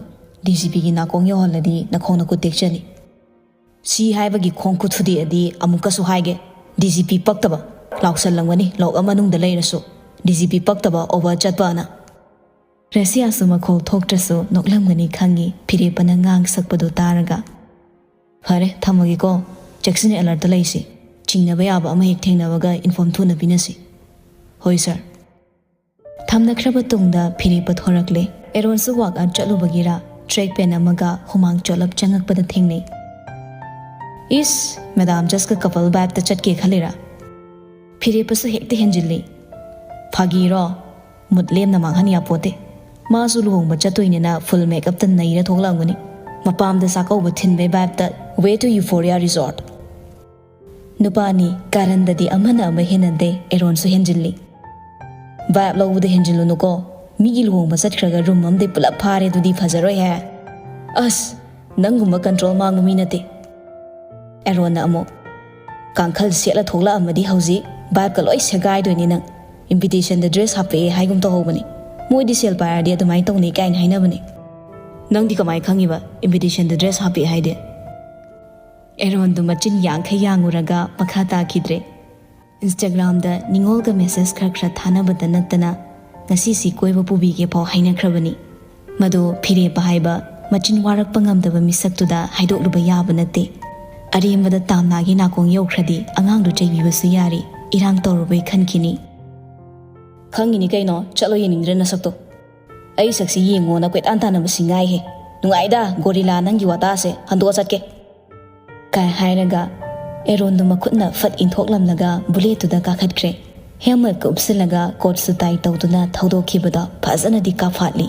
DGPꯒꯤ ꯅꯥꯀꯣꯡ ꯌꯧꯍꯜꯂꯗꯤ ꯅꯈꯣꯡ ꯅꯈꯨꯠ ꯇꯦꯛꯆꯅꯤ꯫" "ꯁꯤ ꯍꯥꯏꯕꯒꯤ ꯈꯣꯡ ꯈꯨꯠ ꯊꯨꯗꯦꯛꯑꯗꯤ ꯑꯃꯨꯛꯀꯁꯨ ꯍꯥꯏꯒꯦ, DGP ꯄꯛꯇꯕ꯫ ꯂꯥꯎꯁꯜꯂꯝꯒꯅꯤ lock ꯑꯃ ꯃꯅꯨꯡꯗ ꯂꯩꯔꯁꯨ꯫ DGP ꯄꯛꯇꯕ over ꯆꯠꯄꯅ꯫" ꯔꯁꯤꯌꯥꯁꯨ ꯃꯈꯣꯜ ꯊꯣꯛꯇ꯭ꯔꯁꯨ ꯅꯣꯛꯂꯝꯒꯅꯤ ꯈꯪꯉꯤ ꯐꯤꯔꯦꯞꯄꯅ ꯉꯥꯡ ꯁꯛꯄꯗꯨ ꯇꯥꯔꯒ꯫ "ꯐꯔꯦ, ꯊꯝꯃꯒꯦꯀꯣ꯫ ꯆꯦꯛꯁꯤꯟꯅ alertꯇ ꯂꯩꯁꯤ꯫ ꯆꯤꯡꯅꯕ ꯌꯥꯕ ꯑꯃ ꯍꯦꯛ ꯊꯦꯡꯅꯕꯒ inform ꯊꯨꯅ ꯄꯤꯅꯁꯤ꯫" "ꯍꯣꯏ sir꯫" ꯊꯝꯅꯈ꯭ꯔꯕ ꯇꯨꯡꯗ ꯐꯤꯔꯦꯞꯄ ꯊꯣꯔꯛꯂꯦ꯫ ꯑꯦꯔꯣꯟꯁꯨ workout ꯆꯠꯂꯨꯕꯒꯤꯔ track pant ꯑꯃꯒ ꯍꯨꯃꯥꯡ ꯆꯣꯠꯂꯞ ꯆꯪꯉꯛꯄꯗ ꯊꯦꯡꯅꯩ꯫ "ꯏꯁ, madam judgeꯀ couple vibeꯇ ꯆꯠꯀꯦ ꯈꯜꯂꯤꯔꯥ?" ꯐꯤꯔꯦꯞꯄꯁꯨ ꯍꯦꯛꯇ ꯍꯦꯟꯖꯤꯜꯂꯤ꯫ "ꯐꯥꯒꯤꯔꯣ? Mood ꯂꯦꯝꯅ ꯃꯥꯡꯍꯟ ꯌꯥꯄꯣꯠꯇꯦ꯫ ꯃꯥꯁꯨ ꯂꯨꯍꯣꯡꯕ ꯆꯠꯇꯣꯏꯅꯤꯅ full makeupꯇ ꯅꯩꯔ ꯊꯣꯛꯂꯛꯑꯝꯒꯅꯤ꯫ ꯃꯄꯥꯝꯗ ꯆꯥꯛꯀꯧꯕ ꯊꯤꯟꯕꯩ vibeꯇ way to Euphoria Resort꯫" ꯅꯨꯄꯥ ꯑꯅꯤ ꯀꯥꯔꯟꯗꯗꯤ ꯑꯃꯅ ꯑꯃ ꯍꯦꯟꯅꯗꯦ, ꯑꯦꯔꯣꯟꯁꯨ ꯍꯦꯟꯖꯤꯜꯂꯤ꯫ "Vibe ꯂꯧꯕꯗ ꯍꯦꯟꯖꯤꯜꯂꯨꯅꯨꯀꯣ꯫ ꯃꯤꯒꯤ ꯂꯨꯍꯣꯡꯕ ꯆꯠꯈ꯭ꯔꯒ room ꯑꯃꯗꯤ ꯄꯨꯂꯞ ꯐꯥꯔꯦ, ꯑꯗꯨꯗꯤ ꯐꯖꯔꯣꯏꯍꯦ꯫" "ꯑꯁ, ꯅꯪꯒꯨꯝꯕ control ꯃꯥꯡꯕ ꯃꯤ ꯅꯠꯇꯦ꯫" ꯑꯦꯔꯣꯟꯅ ꯑꯃꯨꯛ, "ꯀꯥꯡꯈꯜ ꯁꯦꯠꯂ ꯊꯣꯛꯂꯛꯑꯝꯃꯗꯤ ꯍꯧꯖꯤꯛ vibeꯀ ꯂꯣꯏ ꯁꯦꯒꯥꯏꯗꯣꯏꯅꯤ ꯅꯪ꯫ ꯏꯟꯚꯤꯇꯦꯁꯟꯗ ꯗ꯭ꯔꯦꯁ ꯍꯥꯞꯄꯛꯑꯦ ꯍꯥꯏꯒꯨꯝ ꯇꯧꯍꯧꯕꯅꯤ꯫ ꯃꯣꯏꯗꯤ ꯁꯦꯜ ꯄꯥꯏꯔꯗꯤ ꯑꯗꯨꯃꯥꯏꯅ ꯇꯧꯅꯩ ꯀꯥꯏꯅ ꯍꯥꯏꯅꯕꯅꯦ꯫ ꯅꯪꯗꯤ ꯀꯃꯥꯏꯅ ꯈꯪꯉꯤꯕ ꯏꯟꯚꯤꯇꯦꯁꯟꯗ ꯗ꯭ꯔꯦꯁ ꯍꯥꯞꯄꯛꯑꯦ ꯍꯥꯏꯗꯤ? ꯑꯦꯔꯣꯟꯗꯨ ꯃꯆꯤꯟ ꯌꯥꯡꯈꯩ ꯌꯥꯡꯉꯨꯔꯒ ꯃꯈꯥ ꯇꯥꯈꯤꯗ꯭ꯔꯦ꯫ ꯏꯟꯁꯇꯥꯒ꯭ꯔꯥꯝꯗ ꯅꯤꯉꯣꯜꯒ ꯃꯦꯁꯦꯖ ꯈꯔ ꯈꯔ ꯊꯥꯅꯕꯗ ꯅꯠꯇꯅ ꯉꯁꯤꯁꯤ ꯀꯣꯏꯕ ꯄꯨꯕꯤꯒꯦ ꯐꯥꯎ ꯍꯥꯏꯅꯈ꯭ꯔꯕꯅꯤ꯫ ꯃꯗꯨ ꯐꯤꯔꯦꯞꯄ ꯍꯥꯏꯕ ꯃꯆꯤꯟ ꯋꯥꯔꯛꯄ ꯉꯝꯗꯕ ꯃꯤꯁꯛꯇꯨꯗ ꯍꯥꯏꯗꯣꯛꯂꯨꯕ ꯌꯥꯕ ꯅꯠꯇꯦ꯫ ꯑꯔꯦꯝꯕꯗ ꯇꯥꯝꯅꯥꯒꯤ ꯅꯥꯀꯣꯡ ꯌꯧꯈ꯭ꯔꯗꯤ ꯑꯉꯥꯡꯗꯨ ꯆꯩꯕꯤꯕꯁꯨ ꯌꯥꯔꯤ, ꯏꯔꯥꯡ ꯇꯧꯔꯨꯕꯩ ꯈꯟꯈꯤꯅꯤ꯫ "ꯈꯪꯉꯤꯅꯤ ꯀꯩꯅꯣ, ꯆꯠꯂꯣ, ꯌꯦꯡꯅꯤꯡꯗ꯭ꯔꯦ ꯅꯁꯛꯇꯣ꯫ ꯑꯩ ꯁꯛꯁꯤ ꯌꯦꯡꯉꯣꯅ ꯀꯣꯏꯇꯥꯟ ꯇꯥꯟꯅꯕꯁꯤ ꯉꯥꯏꯍꯦ꯫ ꯅꯨꯡꯉꯥꯏꯗ, ꯒꯣꯔꯤꯂꯥ, ꯅꯪꯒꯤ ꯋꯥꯇꯥꯁꯦ, ꯍꯟꯗꯣꯛꯑ ꯆꯠꯀꯦ" ꯀꯥꯏ ꯍꯥꯏꯔꯒ ꯑꯦꯔꯣꯟꯗꯨ ꯃꯈꯨꯠꯅ ꯐꯠ ꯏꯟꯊꯣꯛꯂꯝꯂꯒ ꯕꯨꯂꯦꯠꯇꯨꯗ ꯀꯥꯈꯠꯈ꯭ꯔꯦ꯫ ꯍꯦꯜꯃꯦꯠꯀ ꯎꯞꯁꯤꯜꯂꯒ ꯀꯣꯠꯁꯨ ꯇꯥꯏ ꯇꯧꯗꯨꯅ ꯊꯧꯗꯣꯛꯈꯤꯕꯗꯣ ꯐꯖꯅꯗꯤ ꯀꯥꯐꯥꯠꯂꯤ꯫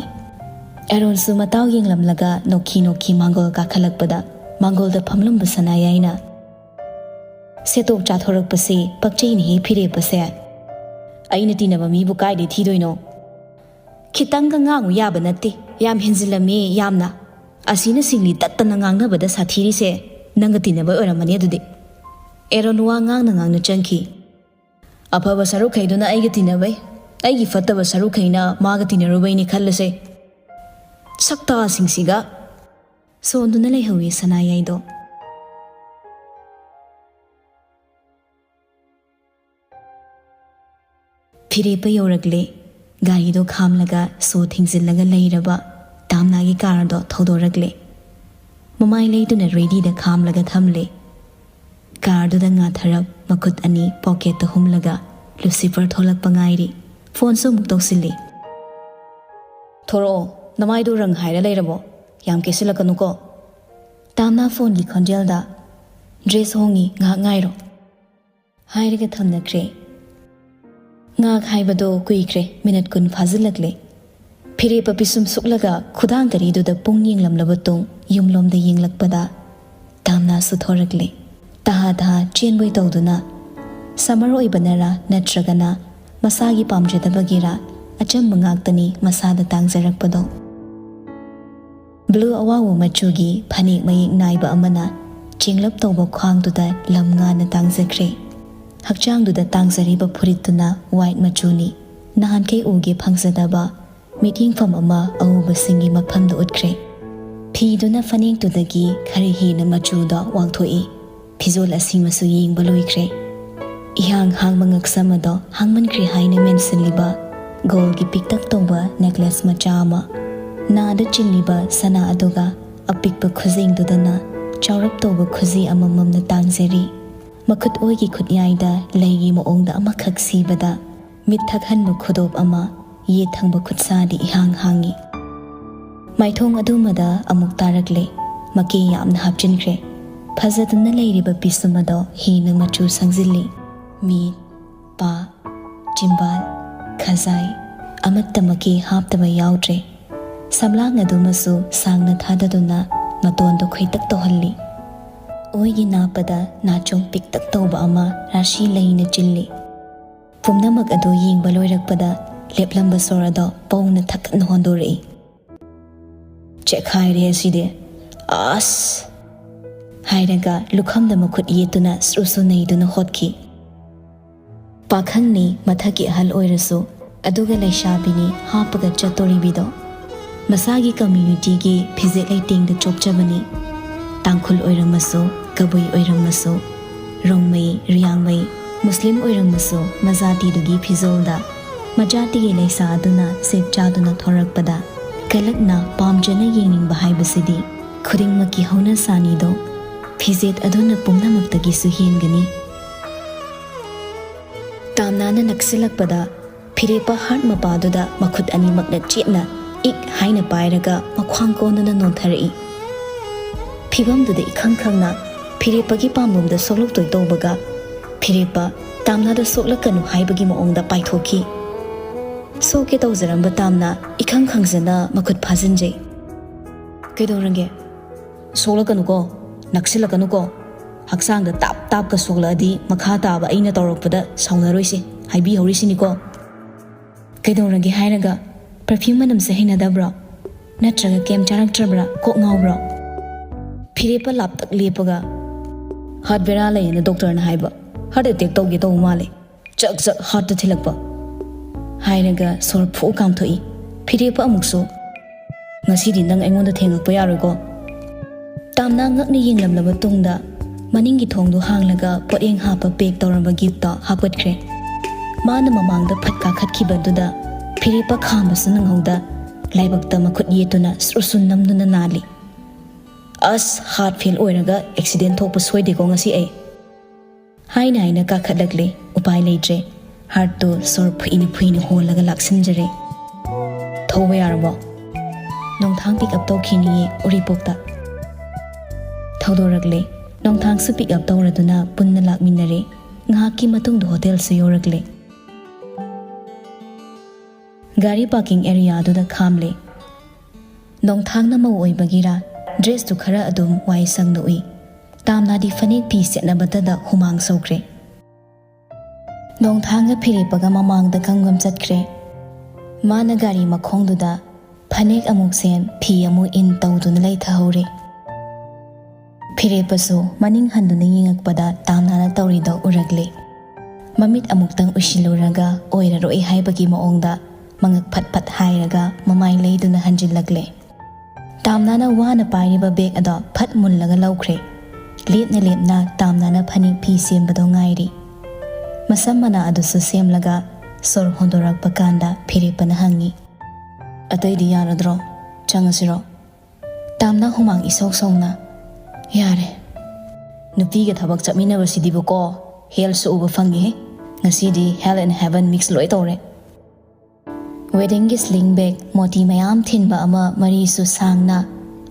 ꯑꯦꯔꯣꯟꯁꯨ ꯃꯇꯥꯎ ꯌꯦꯡꯂꯝꯂꯒ ꯅꯣꯛꯈꯤ ꯅꯣꯛꯈꯤ ꯃꯥꯡꯒꯣꯜ ꯀꯥꯈꯠꯂꯛꯄꯗ ꯃꯥꯡꯒꯣꯜꯗ ꯐꯝꯂꯝꯕ ꯁꯅꯥꯌꯥꯏꯅ, "ꯁꯦꯇꯣꯛ ꯆꯥꯊꯣꯔꯛꯄꯁꯤ ꯄꯛꯆꯩꯅꯦꯍꯦ ꯐꯤꯔꯦꯞꯄꯁꯦ꯫ ꯑꯩꯅ ꯇꯤꯟꯅꯕ ꯃꯤꯕꯨ ꯀꯥꯏꯗꯩ ꯊꯤꯗꯣꯏꯅꯣ? ꯈꯤꯇꯪꯒ ꯉꯥꯡꯉꯨ ꯌꯥꯕ ꯅꯠꯇꯦ, ꯌꯥꯝ ꯍꯦꯟꯖꯤꯜꯂꯝꯃꯦ ꯌꯥꯝꯅ꯫ ꯑꯁꯤꯅ ꯁꯤꯡꯂꯤ ꯇꯠꯇꯅ ꯉꯥꯡꯅꯕꯗ ꯁꯥꯊꯤꯔꯤꯁꯦ ꯅꯪꯒ ꯇꯤꯟꯅꯕ ꯑꯣꯏꯔꯝꯃꯅꯤ ꯑꯗꯨꯗꯤ"꯫ ꯑꯦꯔꯣꯟ ꯋꯥ ꯉꯥꯡꯅ ꯉꯥꯡꯅ ꯆꯪꯈꯤ꯫ "ꯑꯐꯕ ꯁꯔꯨꯛꯈꯩꯗꯨꯅ ꯑꯩꯒ ꯇꯤꯟꯅꯕꯩ, ꯑꯩꯒꯤ ꯐꯠꯇꯕ ꯁꯔꯨꯛꯈꯩꯅ ꯃꯥꯒ ꯇꯤꯟꯅꯔꯨꯕꯩꯅꯤ ꯈꯜꯂꯁꯦ꯫ ꯁꯛꯇꯥꯁꯤꯡꯁꯤꯒ"꯫ ꯁꯣꯟꯗꯨꯅ ꯂꯩꯍꯧꯏ ꯁꯅꯥꯌꯥꯏꯗꯣ꯫ ꯐꯤꯔꯦꯞꯄ ꯌꯧꯔꯛꯂꯦ꯫ ꯒꯥꯔꯤꯗꯣ ꯈꯥꯝꯂꯒ ꯁꯣ ꯊꯤꯡꯖꯤꯜꯂꯒ ꯂꯩꯔꯕ ꯇꯥꯝꯅꯥꯒꯤ ꯀꯥꯔꯗꯣ ꯊꯧꯗꯣꯔꯛꯂꯦ꯫ ꯃꯃꯥꯏ ꯂꯩꯗꯨꯅ ꯔꯦꯗꯤꯗ ꯈꯥꯝꯂꯒ ꯊꯝꯂꯦ꯫ ꯀꯥꯔꯗꯨꯗ ꯉꯥꯊꯔꯞ ꯃꯈꯨꯠ ꯑꯅꯤ ꯄꯣꯀꯦꯠꯇ ꯍꯨꯝꯂꯒ ꯂꯨꯁꯤꯐꯔ ꯊꯣꯛꯂꯛꯄ ꯉꯥꯏꯔꯤ꯫ ꯐꯣꯟꯁꯨ ꯑꯃꯨꯛ ꯇꯧꯁꯤꯜꯂꯤ꯫ "ꯊꯣꯔꯛꯑꯣ, ꯅꯃꯥꯏꯗꯣ ꯔꯪ ꯍꯥꯏꯔ ꯂꯩꯔꯕꯣ? ꯌꯥꯝ ꯀꯦꯁꯤꯜꯂꯛꯀꯅꯨꯀꯣ"꯫ ꯇꯥꯝꯅꯥ ꯐꯣꯟꯒꯤ ꯈꯣꯟꯖꯦꯜꯗ, "ꯗ꯭ꯔꯦꯁ ꯍꯣꯡꯉꯤ, ꯉꯥꯏꯍꯥꯛ ꯉꯥꯏꯔꯣ" ꯍꯥꯏꯔꯒ ꯊꯝꯅꯈ꯭ꯔꯦ꯫ ꯉꯥꯏꯍꯥꯛ ꯍꯥꯏꯕꯗꯣ ꯀꯨꯏꯈ꯭ꯔꯦ, ꯃꯤꯅꯠ ꯀꯨꯟ ꯐꯥꯖꯤꯜꯂꯛꯂꯦ꯫ ꯐꯤꯔꯦꯞꯄ ꯄꯤꯁꯨꯝ ꯁꯨꯛꯂꯒ ꯈꯨꯗꯥꯡ ꯒꯥꯔꯤꯗꯨꯗ ꯄꯨꯡ ꯌꯦꯡꯂꯝꯂꯕ ꯇꯨꯡ ꯌꯨꯝꯂꯣꯝꯗ ꯌꯦꯡꯂꯛꯄꯗ ꯇꯥꯝꯅꯥꯁꯨ ꯊꯣꯔꯛꯂꯦ꯫ ꯇꯍꯥ ꯇꯍꯥ ꯆꯦꯟꯕꯣꯏ ꯇꯧꯗꯨꯅ, ꯁꯝꯃꯔ ꯑꯣꯏꯕꯅꯔꯥ ꯅꯠꯇ꯭ꯔꯒꯅ ꯃꯁꯥꯒꯤ ꯄꯥꯝꯖꯗꯕꯒꯤꯔꯥ, ꯑꯆꯝꯕ ꯉꯥꯛꯇꯅꯤ ꯃꯁꯥꯗ ꯇꯥꯡꯖꯔꯛꯄꯗꯣ꯫ ꯕ꯭ꯂꯨ ꯑꯋꯥꯎꯕ ꯃꯆꯨꯒꯤ ꯐꯅꯦꯛ ꯃꯌꯦꯛ ꯅꯥꯏꯕ ꯑꯃꯅ ꯆꯦꯡꯂꯞ ꯇꯧꯕ ꯈ꯭ꯋꯥꯡꯗꯨꯗ ꯂꯝ ꯉꯥꯅ ꯇꯥꯡꯖꯈ꯭ꯔꯦ꯫ ꯍꯛꯆꯥꯡꯗꯨꯗ ꯇꯥꯡꯖꯔꯤꯕ ꯐꯨꯔꯤꯠꯇꯨꯅ ꯋꯥꯏꯠ ꯃꯆꯨꯅꯤ꯫ ꯅꯍꯥꯟꯈꯩ ꯎꯒꯦ ꯐꯪꯖꯗꯕ ꯃꯤꯠꯌꯦꯡꯐꯝ ꯑꯃ ꯑꯎꯕꯁꯤꯡꯒꯤ ꯃꯐꯝꯗ ꯎꯠꯈ꯭ꯔꯦ꯫ ꯐꯤꯗꯨꯅ ꯐꯅꯦꯛꯇꯨꯗꯒꯤ ꯈꯔ ꯍꯦꯟꯅ ꯃꯆꯨꯗ ꯋꯥꯡꯊꯣꯛꯏ꯫ ꯐꯤꯖꯣꯜ ꯑꯁꯤꯃꯁꯨ ꯌꯦꯡꯕ ꯂꯣꯏꯈ꯭ꯔꯦ꯫ ꯏꯍꯥꯡ ꯍꯥꯡꯕ ꯉꯛꯁꯝ ꯑꯗꯣ ꯍꯥꯡꯃꯟꯈ꯭ꯔꯦ ꯍꯥꯏꯅ ꯃꯦꯟꯁꯤꯜꯂꯤꯕ ꯒꯣꯜꯒꯤ ꯄꯤꯛꯇꯛ ꯇꯧꯕ ꯅꯦꯛꯂꯦꯁ ꯃꯆꯥ ꯑꯃ, ꯅꯥꯗ ꯆꯤꯡꯂꯤꯕ ꯁꯅꯥ ꯑꯗꯨꯒ ꯑꯄꯤꯛꯄ ꯈꯨꯖꯦꯡꯗꯨꯗꯅ ꯆꯥꯎꯔꯞ ꯇꯧꯕ ꯈꯨꯖꯤ ꯑꯃꯃꯝꯅ ꯇꯥꯡꯖꯔꯤ꯫ ꯃꯈꯨꯠ ꯑꯣꯏꯒꯤ ꯈꯨꯠꯌꯥꯏꯗ ꯂꯩꯒꯤ ꯃꯑꯣꯡꯗ ꯑꯃꯈꯛ ꯁꯤꯕꯗ ꯃꯤꯠ ꯊꯛꯍꯟꯕ ꯈꯨꯗꯣꯞ ꯑꯃ, ꯌꯦꯠ ꯊꯪꯕ ꯈꯨꯠꯁꯥꯗꯤ ꯏꯍꯥꯡ ꯍꯥꯡꯉꯤ꯫ ꯃꯥꯏꯊꯣꯡ ꯑꯗꯨꯃꯗ ꯑꯃꯨꯛ ꯇꯥꯔꯛꯂꯦ꯫ ꯃꯀꯦ ꯌꯥꯝꯅ ꯍꯥꯞꯆꯤꯟꯈ꯭ꯔꯦ꯫ ꯐꯖꯗꯨꯅ ꯂꯩꯔꯤꯕ ꯄꯤꯁꯨꯝ ꯑꯗꯣ ꯍꯦꯟꯅ ꯃꯆꯨ ꯁꯪꯖꯤꯜꯂꯤ꯫ ꯃꯤꯠ, ꯄꯥ, ꯆꯤꯝꯕꯥꯜ, ꯈꯖꯥꯏ, ꯑꯃꯠꯇ ꯃꯀꯦ ꯍꯥꯞꯇꯕ ꯌꯥꯎꯗ꯭ꯔꯦ꯫ ꯁꯝꯂꯥꯡ ꯑꯗꯨꯃꯁꯨ ꯁꯥꯡꯅ ꯊꯥꯗꯗꯨꯅ ꯃꯇꯣꯟꯗꯣ ꯈꯣꯏꯇꯛ ꯇꯧꯍꯜꯂꯤ꯫ ꯑꯣꯏꯒꯤ ꯅꯥꯞꯄꯗ ꯅꯥꯆꯣꯝ ꯄꯤꯛꯇꯛ ꯇꯧꯕ ꯑꯃ ꯔꯥꯁꯤ ꯂꯩꯅ ꯆꯤꯜꯂꯤ꯫ ꯄꯨꯝꯅꯃꯛ ꯑꯗꯨ ꯌꯦꯡꯕ ꯂꯣꯏꯔꯛꯄꯗ ꯂꯦꯞꯂꯝꯕ ꯁꯣꯔ ꯑꯗꯣ ꯄꯧꯅ ꯊꯛꯀꯠꯅ ꯍꯣꯟꯗꯣꯔꯛꯏ꯫ "ꯆꯦꯛꯈꯥꯏꯔꯦ ꯑꯁꯤꯗꯤ꯫ ꯑꯁ!" ꯍꯥꯏꯔꯒ ꯂꯨꯈꯝꯗ ꯃꯈꯨꯠ ꯌꯦꯠꯇꯨꯅ ꯁ꯭ꯔꯨ ꯁ꯭ꯔꯨ ꯅꯩꯗꯨꯅ ꯍꯣꯠꯈꯤ꯫ ꯄꯥꯈꯪꯅꯤ, ꯃꯊꯛꯀꯤ ꯑꯍꯜ ꯑꯣꯏꯔꯁꯨ, ꯑꯗꯨꯒ ꯂꯩꯁꯥꯕꯤꯅꯤ, ꯍꯥꯞꯄꯒ ꯆꯠꯇꯣꯔꯤꯕꯤꯗꯣ꯫ ꯃꯁꯥꯒꯤ ꯀꯝꯃ꯭ꯌꯨꯅꯤꯇꯤꯒꯤ ꯐꯤꯖꯦꯠ ꯂꯩꯇꯦꯡꯗ ꯆꯣꯞꯆꯕꯅꯤ꯫ ꯇꯥꯡꯈꯨꯜ ꯑꯣꯏꯔꯝꯃꯁꯨ, ꯀꯕꯨꯏ ꯑꯣꯏꯔꯝꯃꯁꯨ, ꯔꯣꯡꯃꯩ, ꯔꯤꯌꯥꯡꯃꯩ, ꯃꯨꯁꯂꯤꯝ ꯑꯣꯏꯔꯝꯃꯁꯨ, ꯃꯖꯥꯇꯤꯗꯨꯒꯤ ꯐꯤꯖꯣꯜꯗ ꯃꯖꯥꯇꯤꯒꯤ ꯂꯩꯁꯥ ꯑꯗꯨꯅ ꯁꯦꯠ ꯆꯥꯗꯨꯅ ꯊꯣꯔꯛꯄꯗ ꯀꯂꯛꯅ ꯄꯥꯝꯖꯅ ꯌꯦꯡꯅꯤꯡꯕ ꯍꯥꯏꯕꯁꯤꯗꯤ ꯈꯨꯗꯤꯡꯃꯛꯀꯤ ꯍꯧꯅꯁꯥꯅꯤꯗꯣ꯫ ꯐꯤꯖꯦꯠ ꯑꯗꯨꯅ ꯄꯨꯝꯅꯃꯛꯇꯒꯤꯁꯨ ꯍꯦꯟꯒꯅꯤ꯫ ꯇꯥꯝꯅꯥꯅ ꯅꯛꯁꯤꯜꯂꯛꯄꯗ ꯐꯤꯔꯦꯞꯄ ꯍꯥꯔꯠ ꯃꯄꯥꯗꯨꯗ ꯃꯈꯨꯠ ꯑꯅꯤꯃꯛꯅ ꯆꯦꯠꯅ ꯏꯛ ꯍꯥꯏꯅ ꯄꯥꯏꯔꯒ ꯃꯈ꯭ꯋꯥꯡ ꯀꯣꯟꯗꯨꯅ ꯅꯣꯟꯊꯔꯛꯏ꯫ ꯐꯤꯕꯝꯗꯨꯗ ꯏꯈꯪ ꯈꯪꯅ ꯐꯤꯔꯦꯞꯄꯒꯤ ꯄꯥꯝꯕꯣꯝꯗ ꯁꯣꯛꯂꯛꯇꯣꯏ ꯇꯧꯕꯒ, ꯐꯤꯔꯦꯞꯄ ꯇꯥꯝꯅꯥꯗ ꯁꯣꯛꯂꯛꯀꯅꯨ ꯍꯥꯏꯕꯒꯤ ꯃꯑꯣꯡꯗ ꯄꯥꯏꯊꯣꯛꯈꯤ꯫ ꯁꯣꯛꯀꯦ ꯇꯧꯖꯔꯝꯕ ꯇꯥꯝꯅꯥ ꯏꯈꯪ ꯈꯪꯖꯅ ꯃꯈꯨꯠ ꯐꯥꯖꯤꯟꯖꯩ꯫ "ꯀꯩꯗꯧꯔꯒꯦ? ꯁꯣꯛꯂꯛꯀꯅꯨꯀꯣ, ꯅꯛꯁꯤꯜꯂꯛꯀꯅꯨꯀꯣ꯫ ꯍꯛꯆꯥꯡꯗ ꯇꯥꯞ ꯇꯥꯞꯀ ꯁꯣꯛꯂꯛꯑꯗꯤ ꯃꯈꯥ ꯇꯥꯕ ꯑꯩꯅ ꯇꯧꯔꯛꯄꯗ ꯁꯥꯎꯅꯔꯣꯏꯁꯦ, ꯍꯥꯏꯕꯤꯍꯧꯔꯤꯁꯤꯅꯤꯀꯣ꯫ ꯀꯩꯗꯧꯔꯒꯦ ꯍꯥꯏꯔꯒ, ꯄꯔꯐ꯭ꯌꯨꯝ ꯃꯅꯝꯁꯦ ꯍꯩꯅꯗꯕ꯭ꯔꯣ? ꯅꯠꯇ꯭ꯔꯒ ꯀꯩꯝ ꯆꯥꯔꯛꯇ꯭ꯔꯕ꯭ꯔꯥ? ꯀꯣꯛ ꯉꯥꯎꯕ꯭ꯔꯣ?" ꯐꯤꯔꯦꯞꯄ ꯂꯥꯞꯇꯛ ꯂꯦꯞꯄꯒ, "ꯍꯥꯔꯠ ꯕꯦꯔꯥ ꯂꯩꯌꯦꯅ ꯗꯣꯛꯇꯔꯅ ꯍꯥꯏꯕ꯫ ꯍꯥꯔꯠ ꯑꯦꯇꯦꯛ ꯇꯧꯒꯦ ꯇꯧꯕ ꯃꯥꯜꯂꯦ꯫ ꯆꯛ ꯆꯛ ꯍꯥꯔꯠꯇ ꯊꯤꯜꯂꯛꯄ꯫ ꯍꯥꯏꯔꯒ ꯁꯣꯔ ꯐꯨ ꯀꯥꯝꯊꯣꯛꯏ꯫ ꯐꯤꯔꯦꯞꯄ ꯑꯃꯨꯛꯁꯨ, "ꯉꯁꯤꯗꯤ ꯅꯪ ꯑꯩꯉꯣꯟꯗ ꯊꯦꯡꯉꯛꯄ ꯌꯥꯔꯣꯏꯀꯣ"꯫ ꯇꯥꯝꯅꯥ ꯉꯛꯅ ꯌꯦꯡꯂꯝꯂꯕ ꯇꯨꯡꯗ ꯃꯅꯤꯡꯒꯤ ꯊꯣꯡꯗꯨ ꯍꯥꯡꯂꯒ ꯄꯣꯠꯌꯦꯡ ꯍꯥꯞꯄ ꯄꯦꯛ ꯇꯧꯔꯝꯕ ꯒꯤꯐꯇꯣ ꯍꯥꯞꯀꯠꯈ꯭ꯔꯦ꯫ ꯃꯥꯅ ꯃꯃꯥꯡꯗ ꯐꯠ ꯀꯥꯈꯠꯈꯤꯕꯗꯨꯗ ꯐꯤꯔꯦꯞꯄ ꯈꯥꯝꯕꯁꯨ ꯅꯪꯍꯧꯗ ꯂꯥꯏꯕꯛꯇ ꯃꯈꯨꯠ ꯌꯦꯠꯇꯨꯅ ꯁ꯭ꯔꯨꯁꯨꯟ ꯅꯝꯗꯨꯅ ꯅꯥꯜꯂꯤ꯫ "ꯑꯁ, ꯍꯥꯔꯠ ꯐꯦꯜ ꯑꯣꯏꯔꯒ ꯑꯦꯛꯁꯤꯗꯦꯟ ꯊꯣꯛꯄ ꯁꯣꯏꯗꯦꯀꯣ ꯉꯁꯤ ꯑꯩ"꯫ ꯍꯥꯏꯅ ꯍꯥꯏꯅ ꯀꯥꯈꯠꯂꯛꯂꯦ꯫ ꯎꯄꯥꯏ ꯂꯩꯇ꯭ꯔꯦ꯫ ꯍꯥꯔꯠꯇꯨ ꯁꯣꯔ ꯐꯨꯏꯅ ꯐꯨꯏꯅ ꯍꯣꯜꯂꯒ ꯂꯥꯛꯁꯤꯟꯖꯔꯦ꯫ "ꯊꯧꯕ ꯌꯥꯔꯕꯣ?" "ꯅꯣꯡꯊꯥꯡ ꯄꯤꯛ ꯑꯞ ꯇꯧꯈꯤꯅꯤꯌꯦ ꯎꯔꯤꯄꯣꯛꯇ"꯫ ꯊꯧꯗꯣꯔꯛꯂꯦ꯫ ꯅꯣꯡꯊꯥꯡꯁꯨ ꯄꯤꯛ ꯑꯞ ꯇꯧꯔꯗꯨꯅ ꯄꯨꯟꯅ ꯂꯥꯛꯃꯤꯟꯅꯔꯦ꯫ ꯉꯥꯏꯍꯥꯛꯀꯤ ꯃꯇꯨꯡꯗ ꯍꯣꯇꯦꯜꯁꯨ ꯌꯧꯔꯛꯂꯦ꯫ ꯒꯥꯔꯤ ꯄꯥꯔꯀꯤꯡ ꯑꯦꯔꯤꯌꯥꯗꯨꯗ ꯈꯥꯝꯂꯦ꯫ ꯅꯣꯡꯊꯥꯡꯅ ꯃꯧ ꯑꯣꯏꯕꯒꯤꯔꯥ, ꯗ꯭ꯔꯦꯁꯇꯨ ꯈꯔ ꯑꯗꯨꯝ ꯋꯥꯏ ꯁꯪꯅ ꯎꯏ꯫ ꯇꯥꯝꯅꯥꯗꯤ ꯐꯅꯦꯛ ꯐꯤ ꯁꯦꯠꯅꯕꯇꯗ ꯍꯨꯃꯥꯡ ꯁꯧꯈ꯭ꯔꯦ꯫ ꯅꯣꯡꯊꯥꯡꯒ ꯐꯤꯔꯦꯞꯄꯒ ꯃꯃꯥꯡꯗ ꯒꯝ ꯒꯝ ꯆꯠꯈ꯭ꯔꯦ꯫ ꯃꯥꯅ ꯒꯥꯔꯤ ꯃꯈꯣꯡꯗꯨꯗ ꯐꯅꯦꯛ ꯑꯃꯨꯛ ꯁꯦꯝ, ꯐꯤ ꯑꯃꯨꯛ ꯏꯟ ꯇꯧꯗꯨꯅ ꯂꯩꯊꯍꯧꯔꯦ꯫ ꯐꯤꯔꯦꯞꯄꯁꯨ ꯃꯅꯤꯡ ꯍꯟꯗꯨꯅ ꯌꯦꯡꯉꯛꯄꯗ ꯇꯥꯝꯅꯥꯅ ꯇꯧꯔꯤꯗꯣ ꯎꯔꯛꯂꯦ꯫ ꯃꯃꯤꯠ ꯑꯃꯨꯛꯇꯪ ꯎꯏꯁꯤꯜꯂꯨꯔꯒ ꯑꯣꯏꯔꯔꯣꯏ ꯍꯥꯏꯕꯒꯤ ꯃꯑꯣꯡꯗ ꯃꯉꯛ ꯐꯠ ꯐꯠ ꯍꯥꯏꯔꯒ ꯃꯃꯥꯏ ꯂꯩꯗꯨꯅ ꯍꯟꯖꯤꯜꯂꯛꯂꯦ꯫ ꯇꯥꯝꯅꯥꯅ ꯋꯥꯅ ꯄꯥꯏꯔꯤꯕ ꯕꯦꯒ ꯑꯗꯣ ꯐꯠ ꯃꯨꯜꯂꯒ ꯂꯧꯈ꯭ꯔꯦ꯫ ꯂꯦꯞꯅ ꯂꯦꯞꯅ ꯇꯥꯝꯅꯥꯅ ꯐꯅꯦꯛ ꯐꯤ ꯁꯦꯝꯕꯗꯣ ꯉꯥꯏꯔꯤ꯫ ꯃꯁꯝ ꯃꯅꯥ ꯑꯗꯨꯁꯨ ꯁꯦꯝꯂꯒ ꯁꯣꯔ ꯍꯣꯟꯗꯣꯔꯛꯄ ꯀꯥꯟꯗ ꯐꯤꯔꯦꯞꯄꯅ ꯍꯪꯉꯤ, "ꯑꯇꯩꯗꯤ ꯌꯥꯔꯗ꯭ꯔꯣ? ꯆꯪꯉꯁꯤꯔꯣ?" ꯇꯥꯝꯅꯥ ꯍꯨꯃꯥꯡ ꯏꯁꯧ ꯁꯧꯅ, "ꯌꯥꯔꯦ꯫ ꯅꯨꯄꯤꯒ ꯊꯕꯛ ꯆꯠꯃꯤꯟꯅꯕꯁꯤꯗꯤꯕꯀꯣ, ꯍꯦꯜꯁꯨ ꯎꯕ ꯐꯪꯉꯦꯍꯦ꯫ ꯉꯁꯤꯗꯤ hell and heaven mix ꯂꯣꯏ ꯇꯧꯔꯦ"꯫ ꯋꯦꯗꯤꯡꯒꯤ ꯁ꯭ꯂꯤꯡ ꯕꯦꯒ, ꯃꯣꯇꯤ ꯃꯌꯥꯝ ꯊꯤꯟꯕ ꯑꯃ, ꯃꯔꯤꯁꯨ ꯁꯥꯡꯅ,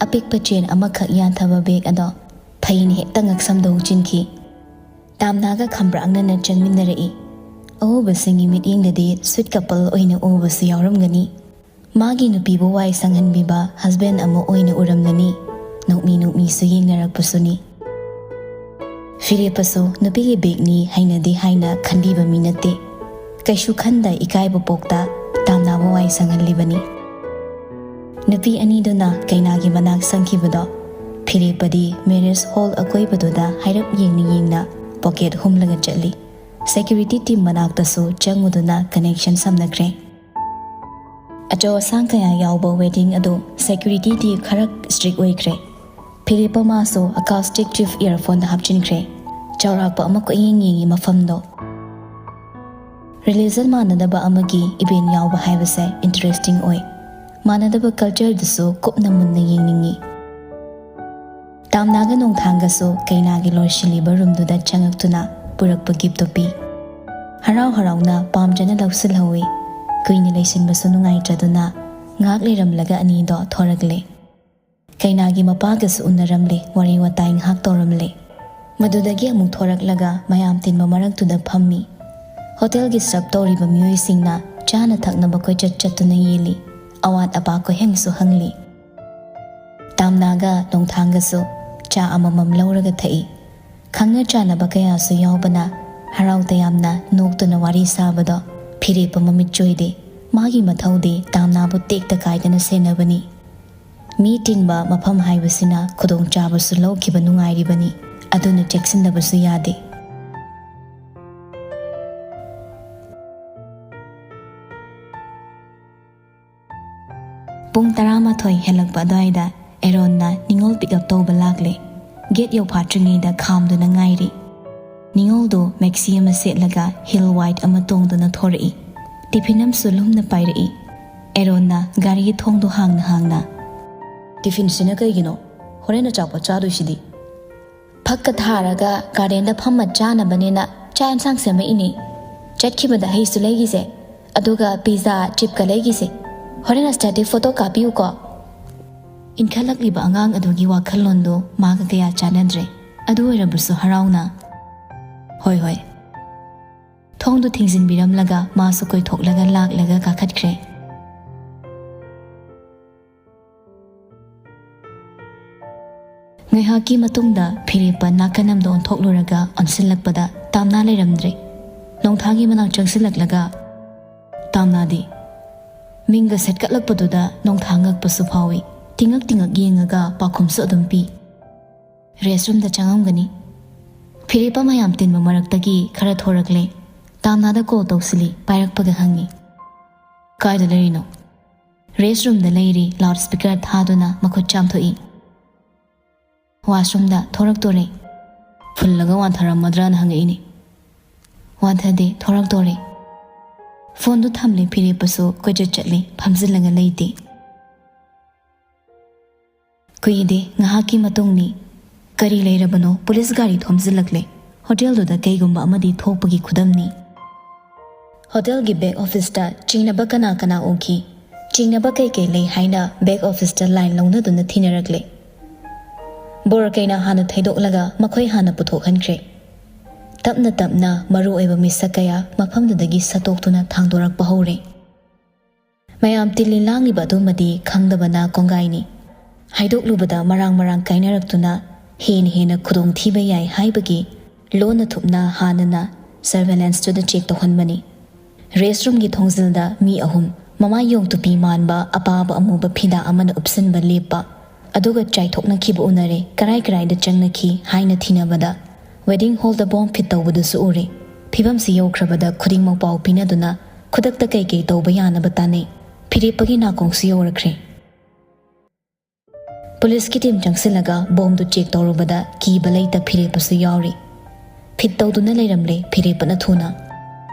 ꯑꯄꯤꯛꯄ ꯆꯦꯟ ꯑꯃꯈꯛ ꯌꯥꯟꯊꯕ ꯕꯦꯒ ꯑꯗꯣ ꯐꯩꯅ ꯍꯦꯛꯇ ꯉꯛꯁꯝꯗ ꯍꯨꯛꯆꯤꯟꯈꯤ꯫ ꯇꯥꯝꯅꯥꯒ ꯈꯝꯕ꯭ꯔꯥꯛꯅꯅ ꯆꯪꯃꯤꯟꯅꯔꯛꯏ꯫ ꯑꯎꯕꯁꯤꯡꯒꯤ ꯃꯤꯠꯌꯦꯡꯗꯗꯤ sweet couple ꯑꯣꯏꯅ ꯎꯕꯁꯨ ꯌꯥꯎꯔꯝꯒꯅꯤ꯫ ꯃꯥꯒꯤ ꯅꯨꯄꯤꯕꯨ ꯋꯥꯏ ꯁꯪꯍꯟꯕꯤꯕ husband ꯑꯃ ꯑꯣꯏꯅ ꯎꯔꯝꯂꯅꯤ꯫ ꯅꯣꯛꯃꯤ ꯅꯣꯛꯃꯤꯁꯨ ꯌꯦꯡꯅꯔꯛꯄꯁꯨꯅꯤ꯫ ꯐꯤꯔꯦꯞꯄꯁꯨ ꯅꯨꯄꯤꯒꯤ ꯕꯦꯒꯅꯤ ꯍꯩꯅꯗꯦ ꯍꯥꯏꯅ ꯈꯟꯕꯤꯕ ꯃꯤ ꯅꯠꯇꯦ꯫ ꯀꯩꯁꯨ ꯈꯟꯗ ꯏꯀꯥꯏꯕ ꯄꯣꯛꯇ ꯇꯥꯝꯅꯥꯕꯨ ꯋꯥꯏ ꯁꯪꯍꯜꯂꯤꯕꯅꯤ꯫ ꯅꯨꯄꯤ ꯑꯅꯤꯗꯨꯅ ꯀꯩꯅꯥꯒꯤ ꯃꯅꯥꯛ ꯆꯪꯈꯤꯕꯗꯣ ꯐꯤꯔꯦꯞꯄꯗꯤ marriage hall ꯑꯀꯣꯏꯕꯗꯨꯗ ꯍꯥꯏꯔꯞ ꯌꯦꯡꯅ ꯌꯦꯡꯅ ꯄꯣꯀꯦꯠ ꯍꯨꯝꯂꯒ ꯆꯠꯂꯤ꯫ ꯁꯦꯀ꯭ꯌꯨꯔꯤꯇꯤ ꯇꯤꯝ ꯃꯅꯥꯛꯇꯁꯨ ꯆꯪꯉꯨꯗꯨꯅ ꯀꯅꯦꯛꯁꯟ ꯁꯝꯅꯈ꯭ꯔꯦ꯫ ꯑꯆꯧ ꯑꯁꯥꯡ ꯀꯌꯥ ꯌꯥꯎꯕ ꯋꯦꯗꯤꯡ ꯑꯗꯨ ꯁꯦꯀ꯭ꯌꯨꯔꯤꯇꯤꯗꯤ ꯈꯔ ꯁ꯭ꯇ꯭ꯔꯤꯛ ꯑꯣꯏꯈ꯭ꯔꯦ꯫ ꯐꯤꯂꯤꯞꯄ ꯃꯥꯁꯨ ꯑꯀꯥꯁꯇꯤꯛ ꯆꯤꯐ ꯏꯌꯔꯐꯣꯟꯗ ꯍꯥꯞꯆꯤꯟꯈ꯭ꯔꯦ꯫ ꯆꯥꯎꯔꯥꯛꯄ ꯑꯃ ꯀꯣꯏꯌꯦꯡ ꯌꯦꯡꯉꯤ ꯃꯐꯝꯗꯣ꯫ ꯔꯤꯂꯤꯖꯟ ꯃꯥꯟꯅꯗꯕ ꯑꯃꯒꯤ ꯏꯚꯦꯟ ꯌꯥꯎꯕ ꯍꯥꯏꯕꯁꯦ ꯏꯟꯇꯔꯦꯁꯇꯤꯡ ꯑꯣꯏ꯫ ꯃꯥꯟꯅꯗꯕ ꯀꯜꯆꯔꯗꯨꯁꯨ ꯀꯨꯞꯅ ꯃꯨꯟꯅ ꯌꯦꯡꯅꯤꯡꯉꯤ꯫ ꯇꯥꯝꯅꯥꯒ ꯅꯣꯡꯊꯥꯡꯒꯁꯨ ꯀꯩꯅꯥꯒꯤ ꯂꯣꯏꯁꯤꯜꯂꯤꯕ ꯔꯨꯝꯗꯨꯗ ꯆꯪꯉꯛꯇꯨꯅ ꯄꯨꯔꯛꯄ ꯒꯤꯐꯇꯣ ꯄꯤ꯫ ꯍꯔꯥꯎ ꯍꯔꯥꯎꯅ ꯄꯥꯝꯖꯅ ꯂꯧꯁꯤꯜꯍꯧꯏ꯫ ꯀꯨꯏꯅ ꯂꯩꯁꯤꯟꯕꯁꯨ ꯅꯨꯡꯉꯥꯏꯇ꯭ꯔꯗꯨꯅ ꯉꯥꯏꯍꯥꯛ ꯂꯩꯔꯝꯂꯒ ꯑꯅꯤꯗꯣ ꯊꯣꯔꯛꯂꯦ꯫ ꯀꯩꯅꯥꯒꯤ ꯃꯄꯥꯒꯁꯨ ꯎꯅꯔꯝꯂꯦ, ꯋꯥꯔꯤ ꯋꯥꯇꯥꯏ ꯉꯥꯏꯍꯥꯛ ꯇꯧꯔꯝꯂꯦ꯫ ꯃꯗꯨꯗꯒꯤ ꯑꯃꯨꯛ ꯊꯣꯔꯛꯂꯒ ꯃꯌꯥꯝ ꯇꯤꯟꯕ ꯃꯔꯛꯇꯨꯗ ꯐꯝꯃꯤ꯫ ꯍꯣꯇꯦꯜꯒꯤ ꯁꯔꯞ ꯇꯧꯔꯤꯕ ꯃꯤꯑꯣꯏꯁꯤꯡꯅ ꯆꯥꯅ ꯊꯛꯅꯕ ꯀꯣꯏꯆꯠ ꯆꯠꯇꯨꯅ ꯌꯦꯜꯂꯤ꯫ ꯑꯋꯥꯠ ꯑꯄꯥ ꯀꯣꯏꯍꯪꯁꯨ ꯍꯪꯂꯤ꯫ ꯇꯥꯝꯅꯥꯒ ꯅꯣꯡꯊꯥꯡꯒꯁꯨ ꯆꯥ ꯑꯃꯃꯝ ꯂꯧꯔꯒ ꯊꯛꯏ꯫ ꯈꯪꯅ ꯆꯥꯟꯅꯕ ꯀꯌꯥꯁꯨ ꯌꯥꯎꯕꯅ ꯍꯔꯥꯎ ꯇꯌꯥꯝꯅ ꯅꯣꯛꯇꯨꯅ ꯋꯥꯔꯤ ꯁꯥꯕꯗꯣ ꯐꯤꯔꯦꯞꯄ ꯃꯃꯤꯠ ꯆꯣꯏꯗꯦ꯫ ꯃꯥꯒꯤ ꯃꯊꯧꯗꯤ ꯇꯥꯝꯅꯥꯕꯨ ꯇꯦꯛꯇ ꯀꯥꯏꯗꯅ ꯁꯦꯟꯅꯕꯅꯤ꯫ ꯃꯤ ꯇꯤꯟꯕ ꯃꯐꯝ ꯍꯥꯏꯕꯁꯤꯅ ꯈꯨꯗꯣꯡꯆꯥꯕꯁꯨ ꯂꯧꯈꯤꯕ ꯅꯨꯡꯉꯥꯏꯔꯤꯕꯅꯤ, ꯑꯗꯨꯅ ꯆꯦꯛꯁꯤꯟꯗꯕꯁꯨ ꯌꯥꯗꯦ꯫ ꯄꯨꯡ ꯇꯔꯥꯃꯥꯊꯣꯏ ꯍꯦꯜꯂꯛꯄ ꯑꯗꯨꯋꯥꯏꯗ ꯑꯦꯔꯣꯟꯅ ꯅꯤꯉꯣꯜ ꯄꯤꯛ ꯑꯞ ꯇꯧꯕ ꯂꯥꯛꯂꯦ꯫ ꯒꯦꯠ ꯌꯧꯐꯥꯠꯇ꯭ꯔꯤꯉꯩꯗ ꯈꯥꯝꯗꯨꯅ ꯉꯥꯏꯔꯤ꯫ ꯅꯤꯉꯣꯜꯗꯨ ꯃꯦꯛꯁꯤ ꯑꯃ ꯁꯦꯠꯂꯒ ꯍꯤꯜ ꯋꯥꯏꯠ ꯑꯃ ꯇꯣꯡꯗꯨꯅ ꯊꯣꯔꯛꯏ꯫ ꯇꯤꯐꯤꯟ ꯑꯃꯁꯨ ꯂꯨꯝꯅ ꯄꯥꯏꯔꯛꯏ꯫ ꯑꯦꯔꯣꯟꯅ ꯒꯥꯔꯤꯒꯤ ꯊꯣꯡꯗꯨ ꯍꯥꯡꯅ ꯍꯥꯡꯅ, "ꯇꯤꯐꯤꯟꯁꯤꯅ ꯀꯩꯒꯤꯅꯣ? ꯍꯣꯔꯦꯟ ꯑꯆꯥꯄꯣꯠ ꯆꯥꯗꯣꯏꯁꯤꯗꯤ?" "ꯐꯛꯀ ꯊꯥꯔꯒ ꯒꯥꯔꯗꯦꯟꯗ ꯐꯝꯃ ꯆꯥꯅꯕꯅꯦꯅ ꯆꯥꯛ ꯌꯦꯟꯁꯥꯡ ꯁꯦꯝꯃꯛꯏꯅꯦ꯫ ꯆꯠꯈꯤꯕꯗ ꯍꯩꯁꯨ ꯂꯩꯈꯤꯁꯦ, ꯑꯗꯨꯒ ꯄꯤꯖꯥ, ꯆꯤꯞꯀ ꯂꯩꯈꯤꯁꯦ꯫ ꯍꯣꯔꯦꯟ ꯑꯁꯤꯗꯗꯤ ꯐꯣꯇꯣ ꯀꯥꯞꯄꯤꯌꯨꯀꯣ꯫" ꯏꯟꯈꯠꯂꯛꯂꯤꯕ ꯑꯉꯥꯡ ꯑꯗꯨꯒꯤ ꯋꯥꯈꯜꯂꯣꯟꯗꯨ ꯃꯥꯒ ꯀꯌꯥ ꯆꯥꯟꯅꯗ꯭ꯔꯦ꯫ ꯑꯗꯨ ꯑꯣꯏꯔꯕꯁꯨ ꯍꯔꯥꯎꯅ, "ꯍꯣꯏ, ꯍꯣꯏ꯫" ꯊꯣꯡꯗꯨ ꯊꯤꯡꯖꯤꯟꯕꯤꯔꯝꯂꯒ ꯃꯥꯁꯨ ꯀꯣꯏꯊꯣꯛꯂꯒ ꯂꯥꯛꯂꯒ ꯀꯥꯈꯠꯈ꯭ꯔꯦ꯫ ꯉꯥꯏꯍꯥꯛꯀꯤ ꯃꯇꯨꯡꯗ ꯐꯤꯔꯦꯞꯄ ꯅꯥꯀꯟ ꯑꯃꯗ ꯑꯣꯟꯊꯣꯛꯂꯨꯔꯒ ꯑꯣꯟꯁꯤꯜꯂꯛꯄꯗ ꯇꯥꯝꯅꯥ ꯂꯩꯔꯝꯗ꯭ꯔꯦ꯫ ꯅꯣꯡꯊꯥꯡꯒꯤ ꯃꯅꯥꯛ ꯆꯪꯁꯤꯜꯂꯛꯂꯒ ꯇꯥꯝꯅꯥꯗꯤ ꯃꯤꯡꯒ ꯁꯦꯠꯀꯠꯂꯛꯄꯗꯨꯗ ꯅꯣꯡꯊꯥꯡ ꯉꯛꯄꯁꯨ ꯐꯥꯎꯏ꯫ ꯇꯤꯉꯛ ꯇꯤꯉꯛ ꯌꯦꯡꯉꯒ ꯄꯥꯎꯈꯨꯝꯁꯨ ꯑꯗꯨꯝ ꯄꯤ꯫ "ꯔꯦꯁꯔꯨꯝꯗ ꯆꯪꯉꯝꯒꯅꯤ꯫" ꯐꯤꯔꯦꯞꯄ ꯃꯌꯥꯝ ꯇꯤꯟꯕ ꯃꯔꯛꯇꯒꯤ ꯈꯔ ꯊꯣꯔꯛꯂꯦ꯫ ꯇꯥꯝꯅꯥꯗ ꯀꯣꯜ ꯇꯧꯁꯤꯜꯂꯤ, ꯄꯥꯏꯔꯛꯄꯒ ꯍꯪꯉꯤ, "ꯀꯥꯏꯗ ꯂꯩꯔꯤꯅꯣ?" "ꯔꯦꯁ ꯔꯨꯝꯗ ꯂꯩꯔꯤ," ꯂꯥꯎꯗ ꯁ꯭ꯄꯤꯀꯔ ꯊꯥꯗꯨꯅ ꯃꯈꯨꯠ ꯆꯥꯝꯊꯣꯛꯏ꯫ "ꯋꯥꯁꯔꯨꯝꯗ ꯊꯣꯔꯛꯇꯣꯔꯦ꯫ ꯐꯨꯜꯂꯒ ꯋꯥꯟꯊꯔꯝꯃꯗ꯭ꯔꯅ ꯍꯪꯉꯛꯏꯅꯤ꯫ ꯋꯥꯟꯊꯗꯦ, ꯊꯣꯔꯛꯇꯣꯔꯦ꯫" ꯐꯣꯟꯗꯨ ꯊꯝꯂꯦ, ꯐꯤꯔꯦꯞꯄꯁꯨ ꯀꯣꯏꯆꯠ ꯆꯠꯂꯦ, ꯐꯝꯖꯤꯜꯂꯒ ꯂꯩꯇꯦ꯫ ꯀꯨꯏꯗꯦ, ꯉꯥꯏꯍꯥꯛꯀꯤ ꯃꯇꯨꯡꯅꯤ꯫ ꯀꯔꯤ ꯂꯩꯔꯕꯅꯣ? ꯄꯨꯂꯤꯁ ꯒꯥꯔꯤ ꯊꯣꯝꯖꯤꯜꯂꯛꯂꯦ꯫ ꯍꯣꯇꯦꯜꯗꯨꯗ ꯀꯩꯒꯨꯝꯕ ꯑꯃꯗꯤ ꯊꯣꯛꯄꯒꯤ ꯈꯨꯗꯝꯅꯤ꯫ ꯍꯣꯇꯦꯜꯒꯤ ꯕꯦꯛ ꯑꯣꯐꯤꯁꯇ ꯆꯤꯡꯅꯕ ꯀꯅꯥ ꯀꯅꯥ ꯎꯈꯤ? ꯆꯤꯡꯅꯕ ꯀꯩ ꯀꯩ ꯂꯩ ꯍꯥꯏꯅ ꯕꯦꯛ ꯑꯣꯐꯤꯁꯇ ꯂꯥꯏꯟ ꯂꯧꯅꯗꯨꯅ ꯊꯤꯅꯔꯛꯂꯦ꯫ ꯕꯣꯔ ꯀꯩꯅ ꯍꯥꯟꯅ ꯊꯩꯗꯣꯛꯂꯒ ꯃꯈꯣꯏ ꯍꯥꯟꯅ ꯄꯨꯊꯣꯛꯍꯟꯈ꯭ꯔꯦ꯫ ꯇꯞꯅ ꯇꯞꯅ ꯃꯔꯨ ꯑꯣꯏꯕ ꯃꯤꯁꯛ ꯀꯌꯥ ꯃꯐꯝꯗꯨꯗꯒꯤ ꯁꯠꯇꯣꯛꯇꯨꯅ ꯊꯥꯡꯗꯣꯔꯛꯄ ꯍꯧꯔꯦ꯫ ꯃꯌꯥꯝ ꯇꯤꯜꯂꯤ ꯂꯥꯡꯂꯤꯕ ꯑꯗꯨꯃꯗꯤ ꯈꯪꯗꯕꯅ ꯀꯣꯡꯒꯥꯏꯅꯤ꯫ ꯍꯥꯏꯗꯣꯛꯂꯨꯕꯗ ꯃꯔꯥꯡ ꯃꯔꯥꯡ ꯀꯥꯏꯅꯔꯛꯇꯨꯅ ꯍꯦꯟꯅ ꯍꯦꯟꯅ ꯈꯨꯗꯣꯡꯊꯤꯕ ꯌꯥꯏ ꯍꯥꯏꯕꯒꯤ ꯂꯣꯟꯅ ꯊꯨꯞꯅ ꯍꯥꯟꯅꯅ ꯁꯔꯚꯦꯂꯦꯟꯁꯇꯨꯗ ꯆꯦꯛ ꯇꯧꯍꯟꯕꯅꯤ꯫ ꯔꯦꯁ ꯔꯨꯝꯒꯤ ꯊꯣꯡꯖꯤꯜꯗ ꯃꯤ ꯑꯍꯨꯝ, ꯃꯃꯥꯏ ꯌꯣꯡ ꯇꯨꯄꯤ ꯃꯥꯟꯕ, ꯑꯄꯥꯕ ꯑꯃꯨꯕ ꯐꯤꯗꯥ ꯑꯃꯅ ꯎꯞꯁꯤꯟꯕ ꯂꯦꯞꯄ, ꯑꯗꯨꯒ ꯆꯥꯏꯊꯣꯛꯅꯈꯤꯕ ꯎꯅꯔꯦ꯫ ꯀꯔꯥꯏ ꯀꯔꯥꯏꯗ ꯆꯪꯅꯈꯤ ꯍꯥꯏꯅ ꯊꯤꯅꯕꯗ ꯋꯦꯗꯤꯡ ꯍꯣꯜꯗ ꯕꯣꯝ ꯐꯤꯠ ꯇꯧꯕꯗꯨꯁꯨ ꯎꯔꯦ꯫ ꯐꯤꯕꯝꯁꯤ ꯌꯧꯈ꯭ꯔꯕꯗ ꯈꯨꯗꯤꯡꯃꯛ ꯄꯥꯎ ꯄꯤꯅꯗꯨꯅ ꯈꯨꯗꯛꯇ ꯀꯩ ꯀꯩ ꯇꯧꯕ ꯌꯥꯅꯕ ꯇꯥꯟꯅꯩ꯫ ꯐꯤꯔꯦꯞꯄꯒꯤ ꯅꯥꯀꯣꯡꯁꯨ ꯌꯧꯔꯛꯈ꯭ꯔꯦ꯫ ꯄꯨꯂꯤꯁꯀꯤ ꯇꯤꯝ ꯆꯪꯁꯤꯜꯂꯒ ꯕꯣꯝꯗꯨ ꯆꯦꯛ ꯇꯧꯔꯨꯕꯗ ꯀꯤꯕ ꯂꯩꯇ ꯐꯤꯔꯦꯞꯄꯁꯨ ꯌꯥꯎꯔꯤ꯫ ꯐꯤꯠ ꯇꯧꯗꯨꯅ ꯂꯩꯔꯝꯂꯦ ꯐꯤꯔꯦꯞꯄꯅ ꯊꯨꯅ꯫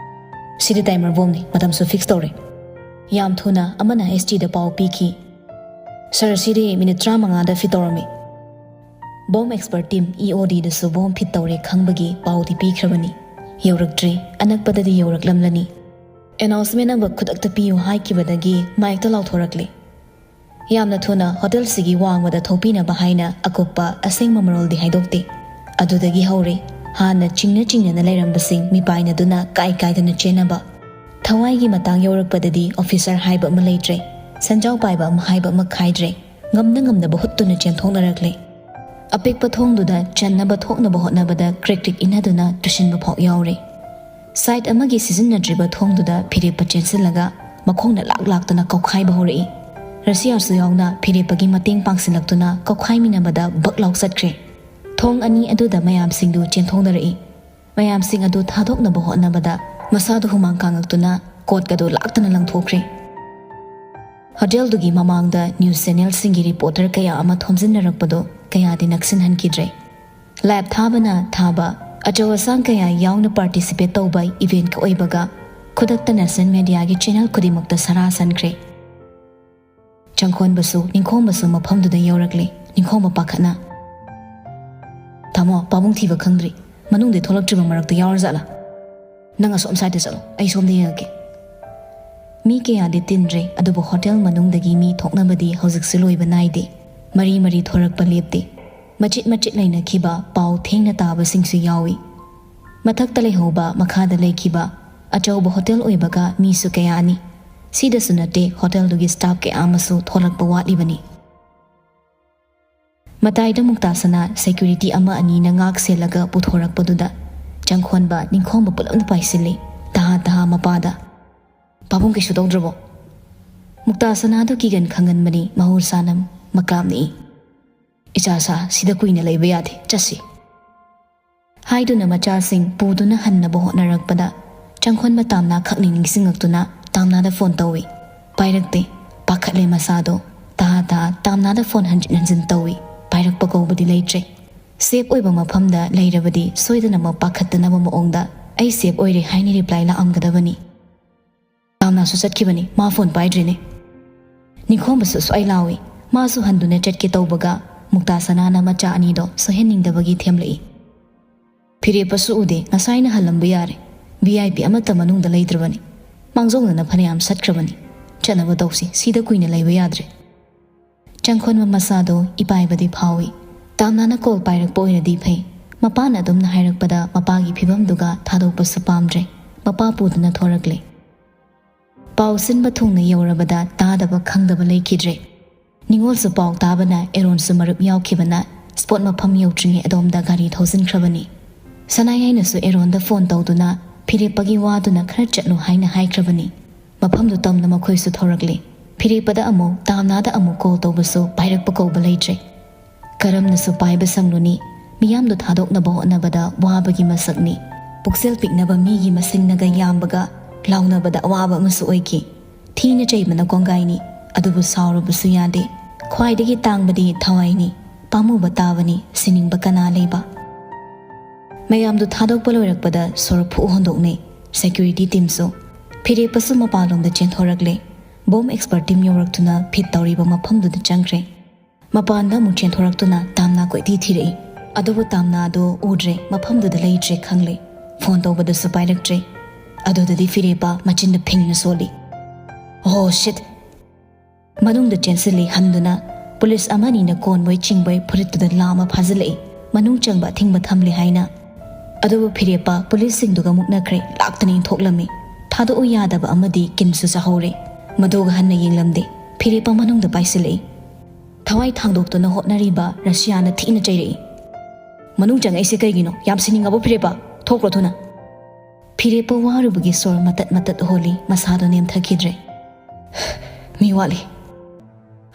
"ꯁꯤꯗꯤ ꯇꯥꯏꯃꯔ ꯕꯣꯝꯅꯤ, ꯃꯇꯝꯁꯨ ꯐꯤꯛꯁ ꯇꯧꯔꯦ꯫" ꯌꯥꯝ ꯊꯨꯅ ꯑꯃꯅ ꯑꯦꯁ ꯇꯤꯗ ꯄꯥꯎ ꯄꯤꯈꯤ, "ꯁꯥꯔ, ꯁꯤꯗꯤ ꯃꯤꯅꯤꯠ ꯇꯔꯥꯃꯉꯥꯗ ꯐꯤꯠ ꯇꯧꯔꯝꯃꯤ꯫" ꯕꯣꯝ ꯑꯦꯛꯁꯄꯔꯠ ꯇꯤꯝ, ꯏ ꯑꯣ ꯗꯤꯗꯁꯨ ꯕꯣꯝ ꯐꯤꯠ ꯇꯧꯔꯦ ꯈꯪꯕꯒꯤ ꯄꯥꯎꯗꯤ ꯄꯤꯈ꯭ꯔꯕꯅꯤ꯫ ꯌꯧꯔꯛꯇ꯭ꯔꯤ, ꯑꯅꯛꯄꯗꯗꯤ ꯌꯧꯔꯛꯂꯝꯂꯅꯤ꯫ ꯑꯦꯅꯥꯎꯟꯁꯃꯦꯟ ꯑꯃ ꯈꯨꯗꯛꯇ ꯄꯤꯌꯨ ꯍꯥꯏꯈꯤꯕꯗꯒꯤ ꯃꯥꯏꯛꯇ ꯂꯥꯎꯊꯣꯔꯛꯂꯦ꯫ ꯌꯥꯝꯅ ꯊꯨꯅ ꯍꯣꯇꯦꯜꯁꯤꯒꯤ ꯋꯥꯡꯃꯗ ꯊꯣꯛꯄꯤꯅꯕ ꯍꯥꯏꯅ ꯑꯀꯨꯞꯄ ꯑꯁꯦꯡꯕ ꯃꯔꯣꯜꯗꯤ ꯍꯥꯏꯗꯣꯛꯇꯦ꯫ ꯑꯗꯨꯗꯒꯤ ꯍꯧꯔꯦ ꯍꯥꯟꯅ ꯆꯤꯡꯅ ꯆꯤꯡꯅꯅ ꯂꯩꯔꯝꯕꯁꯤꯡ ꯃꯤꯄꯥꯏꯅꯗꯨꯅ ꯀꯥꯏ ꯀꯥꯏꯗꯅ ꯆꯦꯟꯅꯕ꯫ ꯊꯋꯥꯏꯒꯤ ꯃꯇꯥꯡ ꯌꯧꯔꯛꯄꯗꯗꯤ ꯑꯣꯐꯤꯁꯔ ꯍꯥꯏꯕ ꯑꯃ ꯂꯩꯇ꯭ꯔꯦ, ꯁꯦꯟꯖꯥꯎ ꯄꯥꯏꯕ ꯑꯃ ꯍꯥꯏꯕ ꯑꯃ ꯈꯥꯏꯗ꯭ꯔꯦ꯫ ꯉꯝꯅ ꯉꯝꯅꯕ ꯍꯨꯠꯇꯨꯅ ꯆꯦꯟꯊꯣꯛꯅꯔꯛꯂꯦ꯫ ꯑꯄꯤꯛꯄ ꯊꯣꯡꯗꯨꯗ ꯆꯟꯅꯕ ꯊꯣꯛꯅꯕ ꯍꯣꯠꯅꯕꯗ ꯀ꯭ꯔꯤꯛ ꯀ꯭ꯔꯤꯛ ꯏꯟꯅꯗꯨꯅ ꯇꯨꯁꯤꯟꯕ ꯐꯥꯎ ꯌꯥꯎꯔꯦ꯫ ꯁꯥꯏꯠ ꯑꯃꯒꯤ ꯁꯤꯖꯤꯟꯅꯗ꯭ꯔꯤꯕ ꯊꯣꯡꯗꯨꯗ ꯐꯤꯔꯦꯞꯄ ꯆꯦꯟꯁꯤꯜꯂꯒ ꯃꯈꯣꯡꯅ ꯂꯥꯛ ꯂꯥꯛꯇꯅ ꯀꯧꯈꯥꯏꯕ ꯍꯧꯔꯛꯏ꯫ ꯔꯁꯤꯌꯥꯁꯨ ꯌꯥꯎꯅ ꯐꯤꯔꯦꯞꯄꯒꯤ ꯃꯇꯦꯡ ꯄꯥꯡꯁꯤꯜꯂꯛꯇꯨꯅ ꯀꯧꯈꯥꯏꯃꯤꯟꯅꯕꯗ ꯕꯛ ꯂꯥꯎ ꯆꯠꯈ꯭ꯔꯦ꯫ ꯊꯣꯡ ꯑꯅꯤ ꯑꯗꯨꯗ ꯃꯌꯥꯝꯁꯤꯡꯗꯨ ꯆꯦꯟꯊꯣꯛꯅꯔꯛꯏ꯫ ꯃꯌꯥꯝꯁꯤꯡ ꯑꯗꯨ ꯊꯥꯗꯣꯛꯅꯕ ꯍꯣꯠꯅꯕꯗ ꯃꯁꯥꯗꯨ ꯍꯨꯃꯥꯡ ꯀꯥꯡꯉꯛꯇꯨꯅ ꯀꯣꯠꯀꯗꯨ ꯂꯥꯛꯇꯅ ꯂꯪꯊꯣꯛꯈ꯭ꯔꯦ꯫ ꯍꯣꯇꯦꯜꯗꯨꯒꯤ ꯃꯃꯥꯡꯗ ꯅ꯭ꯌꯨꯁ ꯆꯦꯅꯦꯜꯁꯤꯡꯒꯤ ꯔꯤꯄꯣꯔꯇꯔ ꯀꯌꯥ ꯑꯃ ꯊꯣꯝꯖꯤꯟꯅꯔꯛꯄꯗꯨ ꯀꯌꯥꯗꯤ ꯅꯛꯁꯤꯟꯍꯟꯈꯤꯗ꯭ꯔꯦ꯫ ꯂꯥꯏꯚ ꯊꯥꯕꯅ ꯊꯥꯕ, ꯑꯆꯧ ꯑꯁꯥꯡ ꯀꯌꯥ ꯌꯥꯎꯅ ꯄꯥꯔꯇꯤꯁꯤꯄꯦꯠ ꯇꯧꯕ ꯏꯚꯦꯟꯠꯀ ꯑꯣꯏꯕꯒ ꯈꯨꯗꯛꯇ ꯅꯦꯁꯅꯦꯜ ꯃꯦꯗꯤꯌꯥꯒꯤ ꯆꯦꯅꯦꯜ ꯈꯨꯗꯤꯡꯃꯛꯇ ꯁꯔꯥ ꯁꯟꯈ꯭ꯔꯦ꯫ ꯆꯪꯈꯣꯟꯕꯁꯨ ꯅꯤꯡꯈꯣꯝꯕꯁꯨ ꯃꯐꯝꯗꯨꯗ ꯌꯧꯔꯛꯂꯦ꯫ ꯅꯤꯡꯈꯣꯝꯕ ꯄꯥꯈꯠꯅ, "ꯇꯥꯃꯣ, ꯄꯥꯕꯨꯡ ꯊꯤꯕ ꯈꯪꯗ꯭ꯔꯤ꯫ ꯃꯅꯨꯡꯗꯩ ꯊꯣꯛꯂꯛꯇ꯭ꯔꯤꯕ ꯃꯔꯛꯇ ꯌꯥꯎꯔꯖꯥꯠꯂꯥ? ꯅꯪ ꯑꯁꯣꯝ ꯁꯥꯏꯗ ꯆꯠꯂꯣ, ꯑꯩ ꯁꯣꯝꯗ ꯌꯦꯡꯉꯛꯀꯦ"꯫ ꯃꯤ ꯀꯌꯥꯗꯤ ꯇꯤꯟꯗ꯭ꯔꯦ, ꯑꯗꯨꯕꯨ ꯍꯣꯇꯦꯜ ꯃꯅꯨꯡꯗꯒꯤ ꯃꯤ ꯊꯣꯛꯅꯕꯗꯤ ꯍꯧꯖꯤꯛꯁꯨ ꯂꯣꯏꯕ ꯅꯥꯏꯗꯦ꯫ ꯃꯔꯤ ꯃꯔꯤ ꯊꯣꯔꯛꯄ ꯂꯦꯞꯇꯦ꯫ ꯃꯆꯤꯠ ꯃꯆꯤꯠ ꯂꯩꯅꯈꯤꯕ, ꯄꯥꯎ ꯊꯦꯡꯅ ꯇꯥꯕꯁꯤꯡꯁꯨ ꯌꯥꯎꯏ꯫ ꯃꯊꯛꯇ ꯂꯩꯍꯧꯕ, ꯃꯈꯥꯗ ꯂꯩꯈꯤꯕ, ꯑꯆꯧꯕ ꯍꯣꯇꯦꯜ ꯑꯣꯏꯕꯒ ꯃꯤꯁꯨ ꯀꯌꯥꯅꯤ꯫ ꯁꯤꯗꯁꯨ ꯅꯠꯇꯦ, ꯍꯣꯇꯦꯜꯗꯨꯒꯤ ꯁ꯭ꯇꯥꯐ ꯀꯌꯥ ꯑꯃꯁꯨ ꯊꯣꯛꯂꯛꯄ ꯋꯥꯠꯂꯤꯕꯅꯤ꯫ ꯃꯇꯥꯏꯗ ꯃꯨꯛꯇꯥꯁꯅꯥ ꯁꯦꯀ꯭ꯌꯨꯔꯤꯇꯤ ꯑꯃ ꯑꯅꯤꯅ ꯉꯥꯛ ꯁꯦꯜꯂꯒ ꯄꯨꯊꯣꯔꯛꯄꯗꯨꯗ ꯆꯪꯈꯣꯟꯕ ꯅꯤꯡꯈꯣꯝꯕ ꯄꯨꯂꯞꯅ ꯄꯥꯏꯁꯤꯜꯂꯤ꯫ ꯇꯍꯥ ꯇꯍꯥ ꯃꯄꯥꯗ, "ꯄꯥꯕꯨꯡ ꯀꯩꯁꯨ ꯇꯧꯗ꯭ꯔꯕꯣ?" ꯃꯨꯛꯇꯥꯁꯅꯥꯗꯨ ꯀꯤꯒꯟ ꯈꯪꯒꯟꯕꯅꯤ, ꯃꯍꯧꯁꯥꯅ ꯃꯀꯥꯝꯅꯤ꯫ "ꯏꯆꯥ ꯁꯥ, ꯁꯤꯗ ꯀꯨꯏꯅ ꯂꯩꯕ ꯌꯥꯗꯦ, ꯆꯠꯁꯤ" ꯍꯥꯏꯗꯨꯅ ꯃꯆꯥꯁꯤꯡ ꯄꯨꯗꯨꯅ ꯍꯟꯅꯕ ꯍꯣꯠꯅꯔꯛꯄꯗ ꯆꯪꯈꯣꯟꯕ ꯇꯥꯝꯅꯥ ꯈꯛꯅꯤ ꯅꯤꯡꯁꯤꯡꯉꯛꯇꯨꯅ ꯇꯥꯝꯅꯥꯗ ꯐꯣꯟ ꯇꯧꯏ꯫ ꯄꯥꯏꯔꯛꯇꯦ꯫ ꯄꯥꯈꯠꯂꯦ ꯃꯁꯥꯗꯣ꯫ ꯇꯍꯥ ꯇꯍꯥ ꯇꯥꯝꯅꯥꯗ ꯐꯣꯟ ꯍꯟꯖꯤꯟ ꯍꯟꯖꯤꯟ ꯇꯧꯏ꯫ ꯄꯥꯏꯔꯛꯄ ꯀꯧꯕꯗꯤ ꯂꯩꯇ꯭ꯔꯦ꯫ ꯁꯦꯐ ꯑꯣꯏꯕ ꯃꯐꯝꯗ ꯂꯩꯔꯕꯗꯤ ꯁꯣꯏꯗꯅꯃꯛ ꯄꯥꯈꯠꯇꯅꯕ ꯃꯑꯣꯡꯗ "ꯑꯩ ꯁꯦꯐ ꯑꯣꯏꯔꯦ" ꯍꯥꯏꯅ ꯔꯤꯄ꯭ꯂꯥꯏ ꯂꯥꯛꯑꯝꯒꯗꯕꯅꯤ꯫ ꯇꯥꯝꯅꯥꯁꯨ ꯆꯠꯈꯤꯕꯅꯤ, ꯃꯥ ꯐꯣꯟ ꯄꯥꯏꯗ꯭ꯔꯤꯅꯦ꯫ ꯅꯤꯡꯈꯣꯝꯕꯁꯨ ꯁ꯭ꯋꯥꯏ ꯂꯥꯎꯏ꯫ ꯃꯥꯁꯨ ꯍꯟꯗꯨꯅ ꯆꯠꯀꯦ ꯇꯧꯕꯒ ꯃꯨꯛꯇꯥ ꯁꯅꯥꯅ ꯃꯆꯥ ꯑꯅꯤꯗꯣ ꯁꯣꯏꯍꯟꯅꯤꯡꯗꯕꯒꯤ ꯊꯦꯝꯂꯛꯏ꯫ "ꯐꯤꯔꯦꯞꯄꯁꯨ ꯎꯗꯦ, ꯉꯁꯥꯏꯅ ꯍꯜꯂꯝꯕ ꯌꯥꯔꯦ꯫ ꯚꯤ ꯑꯥꯏ ꯄꯤ ꯑꯃꯠꯇ ꯃꯅꯨꯡꯗ ꯂꯩꯇ꯭ꯔꯕꯅꯤ꯫ ꯃꯥꯡꯖꯧꯅꯅ ꯐꯅꯌꯥꯝ ꯁꯠꯈ꯭ꯔꯕꯅꯤ꯫ ꯆꯠꯅꯕ ꯇꯧꯁꯤ, ꯁꯤꯗ ꯀꯨꯏꯅ ꯂꯩꯕ ꯌꯥꯗ꯭ꯔꯦ"꯫ ꯆꯪꯈꯣꯟꯕ ꯃꯁꯥꯗꯣ ꯏꯄꯥꯏꯕꯗꯤ ꯐꯥꯎꯏ꯫ ꯇꯥꯝꯅꯥꯅ ꯀꯣꯜ ꯄꯥꯏꯔꯛꯄ ꯑꯣꯏꯔꯗꯤ ꯐꯩ꯫ ꯃꯄꯥꯅ ꯑꯗꯨꯝꯅ ꯍꯥꯏꯔꯛꯄꯗ ꯃꯄꯥꯒꯤ ꯐꯤꯕꯝꯗꯨꯒ ꯊꯥꯗꯣꯛꯄꯁꯨ ꯄꯥꯝꯗ꯭ꯔꯦ꯫ ꯃꯄꯥ ꯄꯨꯗꯨꯅ ꯊꯣꯔꯛꯂꯦ꯫ ꯄꯥꯎ ꯁꯤꯟꯕ ꯊꯨꯡꯅ ꯌꯧꯔꯕꯗ ꯇꯥꯗꯕ ꯈꯪꯗꯕ ꯂꯩꯈꯤꯗ꯭ꯔꯦ꯫ ꯅꯤꯉꯣꯜꯁꯨ ꯄꯥꯎ ꯇꯥꯕꯅ ꯑꯦꯔꯣꯟꯁꯨ ꯃꯔꯨꯞ ꯌꯥꯎꯈꯤꯕꯅ ꯁ꯭ꯄꯣꯠ ꯃꯐꯝ ꯌꯧꯗ꯭ꯔꯤꯉꯩ ꯑꯗꯣꯝꯗ ꯒꯥꯔꯤ ꯊꯧꯖꯤꯟꯈ꯭ꯔꯕꯅꯤ꯫ ꯁꯅꯥꯌꯥꯏꯅꯁꯨ ꯑꯦꯔꯣꯟꯗ ꯐꯣꯟ ꯇꯧꯗꯨꯅ ꯐꯤꯔꯦꯞꯄꯒꯤ ꯋꯥꯗꯨꯅ ꯈꯔ ꯆꯠꯂꯨ ꯍꯥꯏꯅ ꯍꯥꯏꯈ꯭ꯔꯕꯅꯤ꯫ ꯃꯐꯝꯗꯨ ꯇꯝꯅ ꯃꯈꯣꯏꯁꯨ ꯊꯧꯔꯛꯂꯦ꯫ ꯐꯤꯔꯦꯞꯄꯗ ꯑꯃꯨꯛ ꯇꯥꯝꯅꯥꯗ ꯑꯃꯨꯛ ꯀꯣꯜ ꯇꯧꯕꯁꯨ ꯄꯥꯏꯔꯛꯄ ꯀꯧꯕ ꯂꯩꯇ꯭ꯔꯦ꯫ ꯀꯔꯝꯅꯁꯨ ꯄꯥꯏꯕ ꯁꯪꯂꯨꯅꯤ? ꯃꯤꯌꯥꯝꯗꯣ ꯊꯥꯗꯣꯛꯅꯕ ꯍꯣꯠꯅꯕꯗ ꯋꯥꯕꯒꯤ ꯃꯁꯛꯅꯤ꯫ ꯄꯨꯛꯆꯦꯜ ꯄꯤꯛꯅꯕ ꯃꯤꯒꯤ ꯃꯁꯤꯡꯅꯒ ꯌꯥꯝꯕꯒ ꯂꯥꯎꯅꯕꯗ ꯑꯋꯥꯕ ꯑꯃꯁꯨ ꯑꯣꯏꯈꯤ꯫ ꯊꯤꯅ ꯆꯩꯕꯅ ꯀꯣꯡꯒꯥꯏꯅꯤ, ꯑꯗꯨꯕꯨ ꯁꯥꯎꯔꯨꯕꯁꯨ ꯌꯥꯗꯦ꯫ ꯈ꯭ꯋꯥꯏꯗꯒꯤ ꯇꯥꯡꯕꯗꯤ ꯊꯋꯥꯏꯅꯤ꯫ ꯄꯥꯝꯃꯨꯕ ꯇꯥꯕꯅꯤ, ꯁꯤꯅꯤꯡꯕ ꯀꯅꯥ ꯂꯩꯕ? ꯃꯌꯥꯝꯗꯨ ꯊꯥꯗꯣꯛꯄ ꯂꯣꯏꯔꯛꯄꯗ ꯁꯣꯔ ꯐꯨ ꯍꯣꯟꯗꯣꯛꯅꯩ꯫ ꯁꯦꯀ꯭ꯌꯨꯔꯤꯇꯤ ꯇꯤꯝꯁꯨ꯫ ꯐꯤꯔꯦꯞꯄꯁꯨ ꯃꯄꯥꯟꯂꯣꯝꯗ ꯆꯦꯟꯊꯣꯔꯛꯂꯦ꯫ ꯕꯣꯝ ꯑꯦꯛꯁꯄꯔꯠ ꯇꯤꯝ ꯌꯧꯔꯛꯇꯨꯅ ꯐꯤꯠ ꯇꯧꯔꯤꯕ ꯃꯐꯝꯗꯨꯗ ꯆꯪꯈ꯭ꯔꯦ꯫ ꯃꯄꯥꯟꯗ ꯑꯃꯨꯛ ꯆꯦꯟꯊꯣꯔꯛꯇꯨꯅ ꯇꯥꯝꯅꯥ ꯀꯣꯏꯊꯤ ꯊꯤꯔꯛꯏ꯫ ꯑꯗꯨꯕꯨ ꯇꯥꯝꯅꯥꯗꯣ ꯎꯗ꯭ꯔꯦ, ꯃꯐꯝꯗꯨꯗ ꯂꯩꯇ꯭ꯔꯦ ꯈꯪꯂꯦ꯫ ꯐꯣꯟ ꯇꯧꯕꯗꯁꯨ ꯄꯥꯏꯔꯛꯇ꯭ꯔꯦ꯫ ꯑꯗꯨꯗꯗꯤ ꯐꯤꯔꯦꯞꯄ ꯃꯆꯤꯟꯗ ꯐꯤꯡꯅ ꯁꯣꯜꯂꯤ꯫ "ꯑꯣ ꯁꯤꯠ!" ꯃꯅꯨꯡꯗ ꯆꯦꯟꯁꯤꯜꯂꯤ ꯍꯟꯗꯨꯅ꯫ ꯄꯨꯂꯤꯁ ꯑꯃꯅꯤꯅ ꯀꯣꯟꯕꯣꯏ ꯆꯤꯡꯕꯣꯏ ꯐꯨꯔꯤꯠꯇꯨꯗ ꯂꯥꯝꯃ ꯐꯥꯖꯤꯜꯂꯛꯏ, ꯃꯅꯨꯡ ꯆꯪꯕ ꯑꯊꯤꯡꯕ ꯊꯝꯂꯦ ꯍꯥꯏꯅ꯫ ꯑꯗꯨꯕꯨ ꯐꯤꯔꯦꯞꯄ ꯄꯨꯂꯤꯁꯁꯤꯡꯗꯨꯒ ꯃꯨꯛꯅꯈ꯭ꯔꯦ, ꯂꯥꯛꯇꯅ ꯏꯟꯊꯣꯛꯂꯝꯃꯤ꯫ ꯊꯥꯗꯣꯛꯎ ꯌꯥꯗꯕ ꯑꯃꯗꯤ ꯀꯤꯟꯁꯨ ꯆꯥꯍꯧꯔꯦ꯫ ꯃꯗꯨꯒ ꯍꯟꯅ ꯌꯦꯡꯂꯝꯗꯦ꯫ ꯐꯤꯔꯦꯞꯄ ꯃꯅꯨꯡꯗ ꯄꯥꯏꯁꯤꯜꯂꯛꯏ꯫ ꯊꯋꯥꯏ ꯊꯥꯡꯗꯣꯛꯇꯨꯅ ꯍꯣꯠꯅꯔꯤꯕ ꯔꯁꯤꯌꯥꯅ ꯊꯤꯅ ꯆꯩꯔꯛꯏ꯫ "ꯃꯅꯨꯡ ꯆꯪꯉꯛꯏꯁꯦ ꯀꯩꯒꯤꯅꯣ? ꯌꯥꯝ ꯁꯤꯅꯤꯡꯉꯕꯣ ꯐꯤꯔꯦꯞꯄ? ꯊꯣꯛꯈ꯭ꯔꯣ ꯊꯨꯅ!" ꯐꯤꯔꯦꯞꯄ ꯋꯥꯔꯨꯕꯒꯤ ꯁꯣꯔ ꯃꯇꯠ ꯃꯇꯠ ꯍꯣꯜꯂꯤ, ꯃꯁꯥꯗꯣ ꯅꯦꯝꯊꯈꯤꯗ꯭ꯔꯦ꯫ "ꯃꯤ ꯋꯥꯠꯂꯤ!"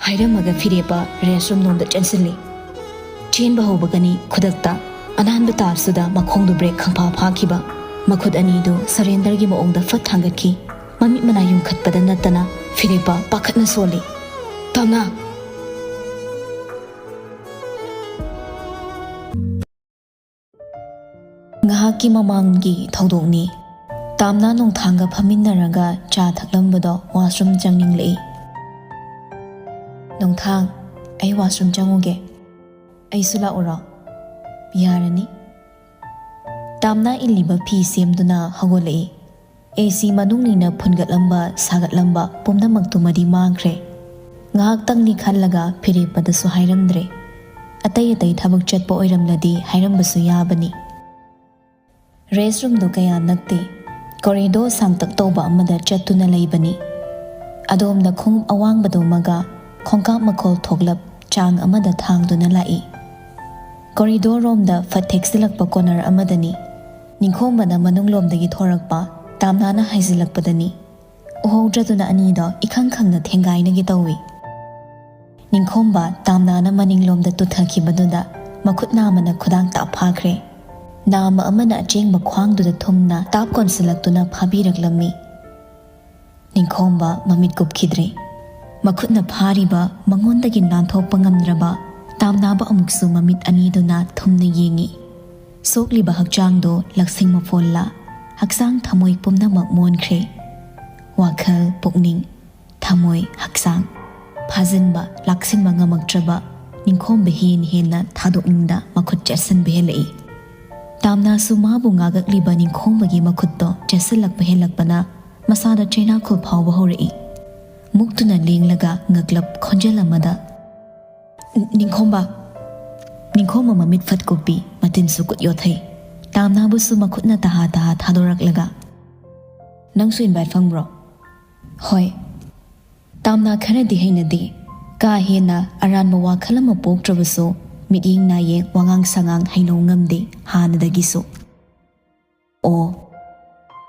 ꯍꯥꯏꯔꯝꯃꯒ ꯐꯤꯔꯦꯞꯄ ꯔꯦꯁ ꯔꯨꯝ ꯂꯣꯝꯗ ꯆꯦꯟꯁꯤꯜꯂꯤ꯫ ꯆꯦꯟꯕ ꯍꯧꯕꯒꯅꯤ ꯈꯨꯗꯛꯇ ꯑꯅꯥꯟꯕ ꯇꯥꯔꯁꯨꯗ ꯃꯈꯣꯡꯗꯨ ꯕ꯭ꯔꯦꯛ ꯈꯪꯐꯥ ꯐꯥꯈꯤꯕ꯫ ꯃꯈꯨꯠ ꯑꯅꯤꯗꯨ ꯁꯔꯦꯟꯗꯔꯒꯤ ꯃꯑꯣꯡꯗ ꯐꯠ ꯊꯥꯡꯒꯠꯈꯤ꯫ ꯃꯃꯤꯠ ꯃꯅꯥ ꯌꯨꯡꯈꯠꯄꯗ ꯅꯠꯇꯅ ꯐꯤꯔꯦꯞꯄ ꯄꯥꯈꯠꯅ ꯁꯣꯜꯂꯤ꯫ "ꯇꯥꯝꯅꯥ!" ꯉꯥꯏꯍꯥꯛꯀꯤ ꯃꯃꯥꯡꯒꯤ ꯊꯧꯗꯣꯛꯅꯤ꯫ ꯇꯥꯝꯅꯥ ꯅꯣꯡꯊꯥꯡꯒ ꯐꯝꯃꯤꯟꯅꯔꯒ ꯆꯥ ꯊꯛꯂꯝꯕꯗꯣ ꯋꯥꯁꯔꯨꯝ ꯆꯪꯅꯤꯡꯂꯛꯏ꯫ "ꯅꯣꯡꯊꯥꯡ, ꯑꯩ ꯋꯥꯁꯔꯨꯝ ꯆꯪꯉꯨꯒꯦ꯫" "ꯑꯩꯁꯨ ꯂꯥꯛꯎꯔꯣ?" "ꯌꯥꯔꯅꯤ꯫" ꯇꯥꯝꯅꯥ ꯏꯜꯂꯤꯕ ꯐꯤ ꯁꯦꯝꯗꯨꯅ ꯍꯧꯒꯠꯂꯛꯏ꯫ ꯑꯦ ꯁꯤ ꯃꯅꯨꯡꯅꯤꯅ ꯐꯨꯟꯒꯠꯂꯝꯕ, ꯁꯥꯒꯠꯂꯝꯕ ꯄꯨꯝꯅꯃꯛꯇꯨꯃꯗꯤ ꯃꯥꯡꯈ꯭ꯔꯦ꯫ ꯉꯥꯏꯍꯥꯛꯇꯪꯗꯤ ꯈꯜꯂꯒ ꯐꯤꯔꯦꯞꯄꯗꯁꯨ ꯍꯥꯏꯔꯝꯗ꯭ꯔꯦ꯫ ꯑꯇꯩ ꯑꯇꯩ ꯊꯕꯛ ꯆꯠꯄ ꯑꯣꯏꯔꯝꯂꯗꯤ ꯍꯥꯏꯔꯝꯕꯁꯨ ꯌꯥꯕꯅꯤ꯫ ꯔꯦꯁ ꯔꯨꯝꯗꯨ ꯀꯌꯥ ꯅꯛꯇꯦ꯫ ꯀꯣꯔꯤꯗꯣꯔ ꯁꯥꯡꯇꯛ ꯇꯧꯕ ꯑꯃꯗ ꯆꯠꯇꯨꯅ ꯂꯩꯕꯅꯤ꯫ ꯑꯗꯣꯝꯗ ꯈꯣꯡꯎꯞ ꯑꯋꯥꯡꯕꯗꯨꯃꯒ ꯈꯣꯡꯀꯥꯞ ꯃꯈꯣꯜ ꯊꯣꯛꯂꯞ ꯆꯥꯡ ꯑꯃꯗ ꯊꯥꯡꯗꯨꯅ ꯂꯥꯛꯏ꯫ ꯀꯣꯔꯤꯗꯣꯔ ꯔꯣꯝꯗ ꯐꯠ ꯊꯦꯛꯆꯤꯜꯂꯛꯄ ꯀꯣꯅꯔ ꯑꯃꯗꯅꯤ꯫ ꯅꯤꯡꯈꯣꯝꯕꯅ ꯃꯅꯨꯡꯂꯣꯝꯗꯒꯤ ꯊꯣꯔꯛꯄ ꯇꯥꯝꯅꯥꯅ ꯍꯥꯏꯖꯤꯜꯂꯛꯄꯗꯅꯤ꯫ ꯎꯍꯧꯗ꯭ꯔꯗꯨꯅ ꯑꯅꯤꯗꯣ ꯏꯈꯪ ꯈꯪꯅ ꯊꯦꯡꯒꯥꯏꯅꯒꯦ ꯇꯧꯏ꯫ ꯅꯤꯡꯈꯣꯝꯕ ꯇꯥꯝꯅꯥꯅ ꯃꯅꯤꯡꯂꯣꯝꯗ ꯇꯨꯊꯈꯤꯕꯗꯨꯗ ꯃꯈꯨꯠ ꯅꯥꯝꯃꯅ ꯈꯨꯗꯥꯡ ꯇꯥꯞ ꯐꯥꯈ꯭ꯔꯦ꯫ ꯅꯥꯝꯃ ꯑꯃꯅ ꯑꯆꯦꯡꯕ ꯈ꯭ꯋꯥꯡꯗꯨꯗ ꯊꯨꯝꯅ ꯇꯥꯞ ꯀꯣꯟꯁꯤꯜꯂꯛꯇꯨꯅ ꯐꯥꯕꯤꯔꯛꯂꯝꯃꯤ꯫ ꯅꯤꯡꯈꯣꯝꯕ ꯃꯃꯤꯠ ꯀꯨꯞꯈꯤꯗ꯭ꯔꯦ꯫ ꯃꯈꯨꯠꯅ ꯐꯥꯔꯤꯕ, ꯃꯉꯣꯟꯗꯒꯤ ꯅꯥꯟꯊꯣꯛꯄ ꯉꯝꯗ꯭ꯔꯕ ꯇꯥꯝꯅꯥꯕ ꯑꯃꯨꯛꯁꯨ ꯃꯃꯤꯠ ꯑꯅꯤꯗꯨꯅ ꯊꯨꯝꯅ ꯌꯦꯡꯉꯤ꯫ ꯁꯣꯛꯂꯤꯕ ꯍꯛꯆꯥꯡꯗꯣ ꯂꯛꯁꯤꯡ ꯃꯐꯣꯜꯂ, ꯍꯛꯆꯥꯡ ꯊꯃꯣꯏ ꯄꯨꯝꯅꯃꯛ ꯃꯣꯟꯈ꯭ꯔꯦ꯫ ꯋꯥꯈꯜ, ꯄꯨꯛꯅꯤꯡ, ꯊꯃꯣꯏ, ꯍꯛꯆꯥꯡ ꯐꯥꯖꯤꯟꯕ, ꯂꯥꯛꯁꯤꯟꯕ ꯉꯝꯃꯛꯇ꯭ꯔꯕ ꯅꯤꯡꯈꯣꯝꯕ ꯍꯦꯟꯅ ꯍꯦꯟꯅ ꯊꯥꯗꯣꯛꯅꯤꯡꯗ ꯃꯈꯨꯠ ꯆꯦꯠꯁꯤꯟꯕ ꯍꯦꯜꯂꯛꯏ꯫ ꯇꯥꯝꯅꯥꯁꯨ ꯃꯥꯕꯨ ꯉꯥꯒꯛꯂꯤꯕ ꯅꯤꯡꯈꯣꯝꯕꯒꯤ ꯃꯈꯨꯠꯇꯣ ꯆꯦꯠꯁꯤꯜꯂꯛꯄ ꯍꯦꯜꯂꯛꯄꯅ ꯃꯁꯥꯗ ꯆꯩꯅꯥꯈꯣꯜ ꯐꯥꯎꯕ ꯍꯧꯔꯛꯏ꯫ ꯃꯨꯛꯇꯨꯅ ꯂꯦꯡꯂꯒ ꯉꯛꯂꯞ ꯈꯣꯟꯖꯦꯜ ꯑꯃꯗ, "ꯅꯤꯡꯈꯣꯝꯕ!" ꯅꯤꯡꯈꯣꯝꯕ ꯃꯃꯤꯠ ꯐꯠ ꯀꯨꯞꯄꯤ, ꯃꯇꯤꯟꯁꯨ ꯀꯨꯠ ꯌꯣꯠꯊꯩ꯫ ꯇꯥꯝꯅꯥꯕꯨꯁꯨ ꯃꯈꯨꯠꯅ ꯇꯍꯥ ꯇꯍꯥ ꯊꯥꯗꯣꯔꯛꯂꯒ, "ꯅꯪꯁꯨ invite ꯐꯪꯕ꯭ꯔꯣ?" "ꯍꯣꯏ꯫" ꯇꯥꯝꯅꯥ ꯈꯔꯗꯤ ꯍꯩꯅꯗꯦ꯫ ꯀꯥ ꯍꯦꯟꯅ ꯑꯔꯥꯟꯕ ꯋꯥꯈꯜ ꯑꯃ ꯄꯣꯛꯇ꯭ꯔꯕꯁꯨ ꯃꯤꯠꯌꯦꯡ ꯅꯥꯌꯦꯡ, ꯋꯥꯉꯥꯡ ꯁꯉꯥꯡ ꯍꯩꯅꯧ ꯉꯝꯗꯦ ꯍꯥꯟꯅꯗꯒꯤꯁꯨ꯫ "ꯑꯣ,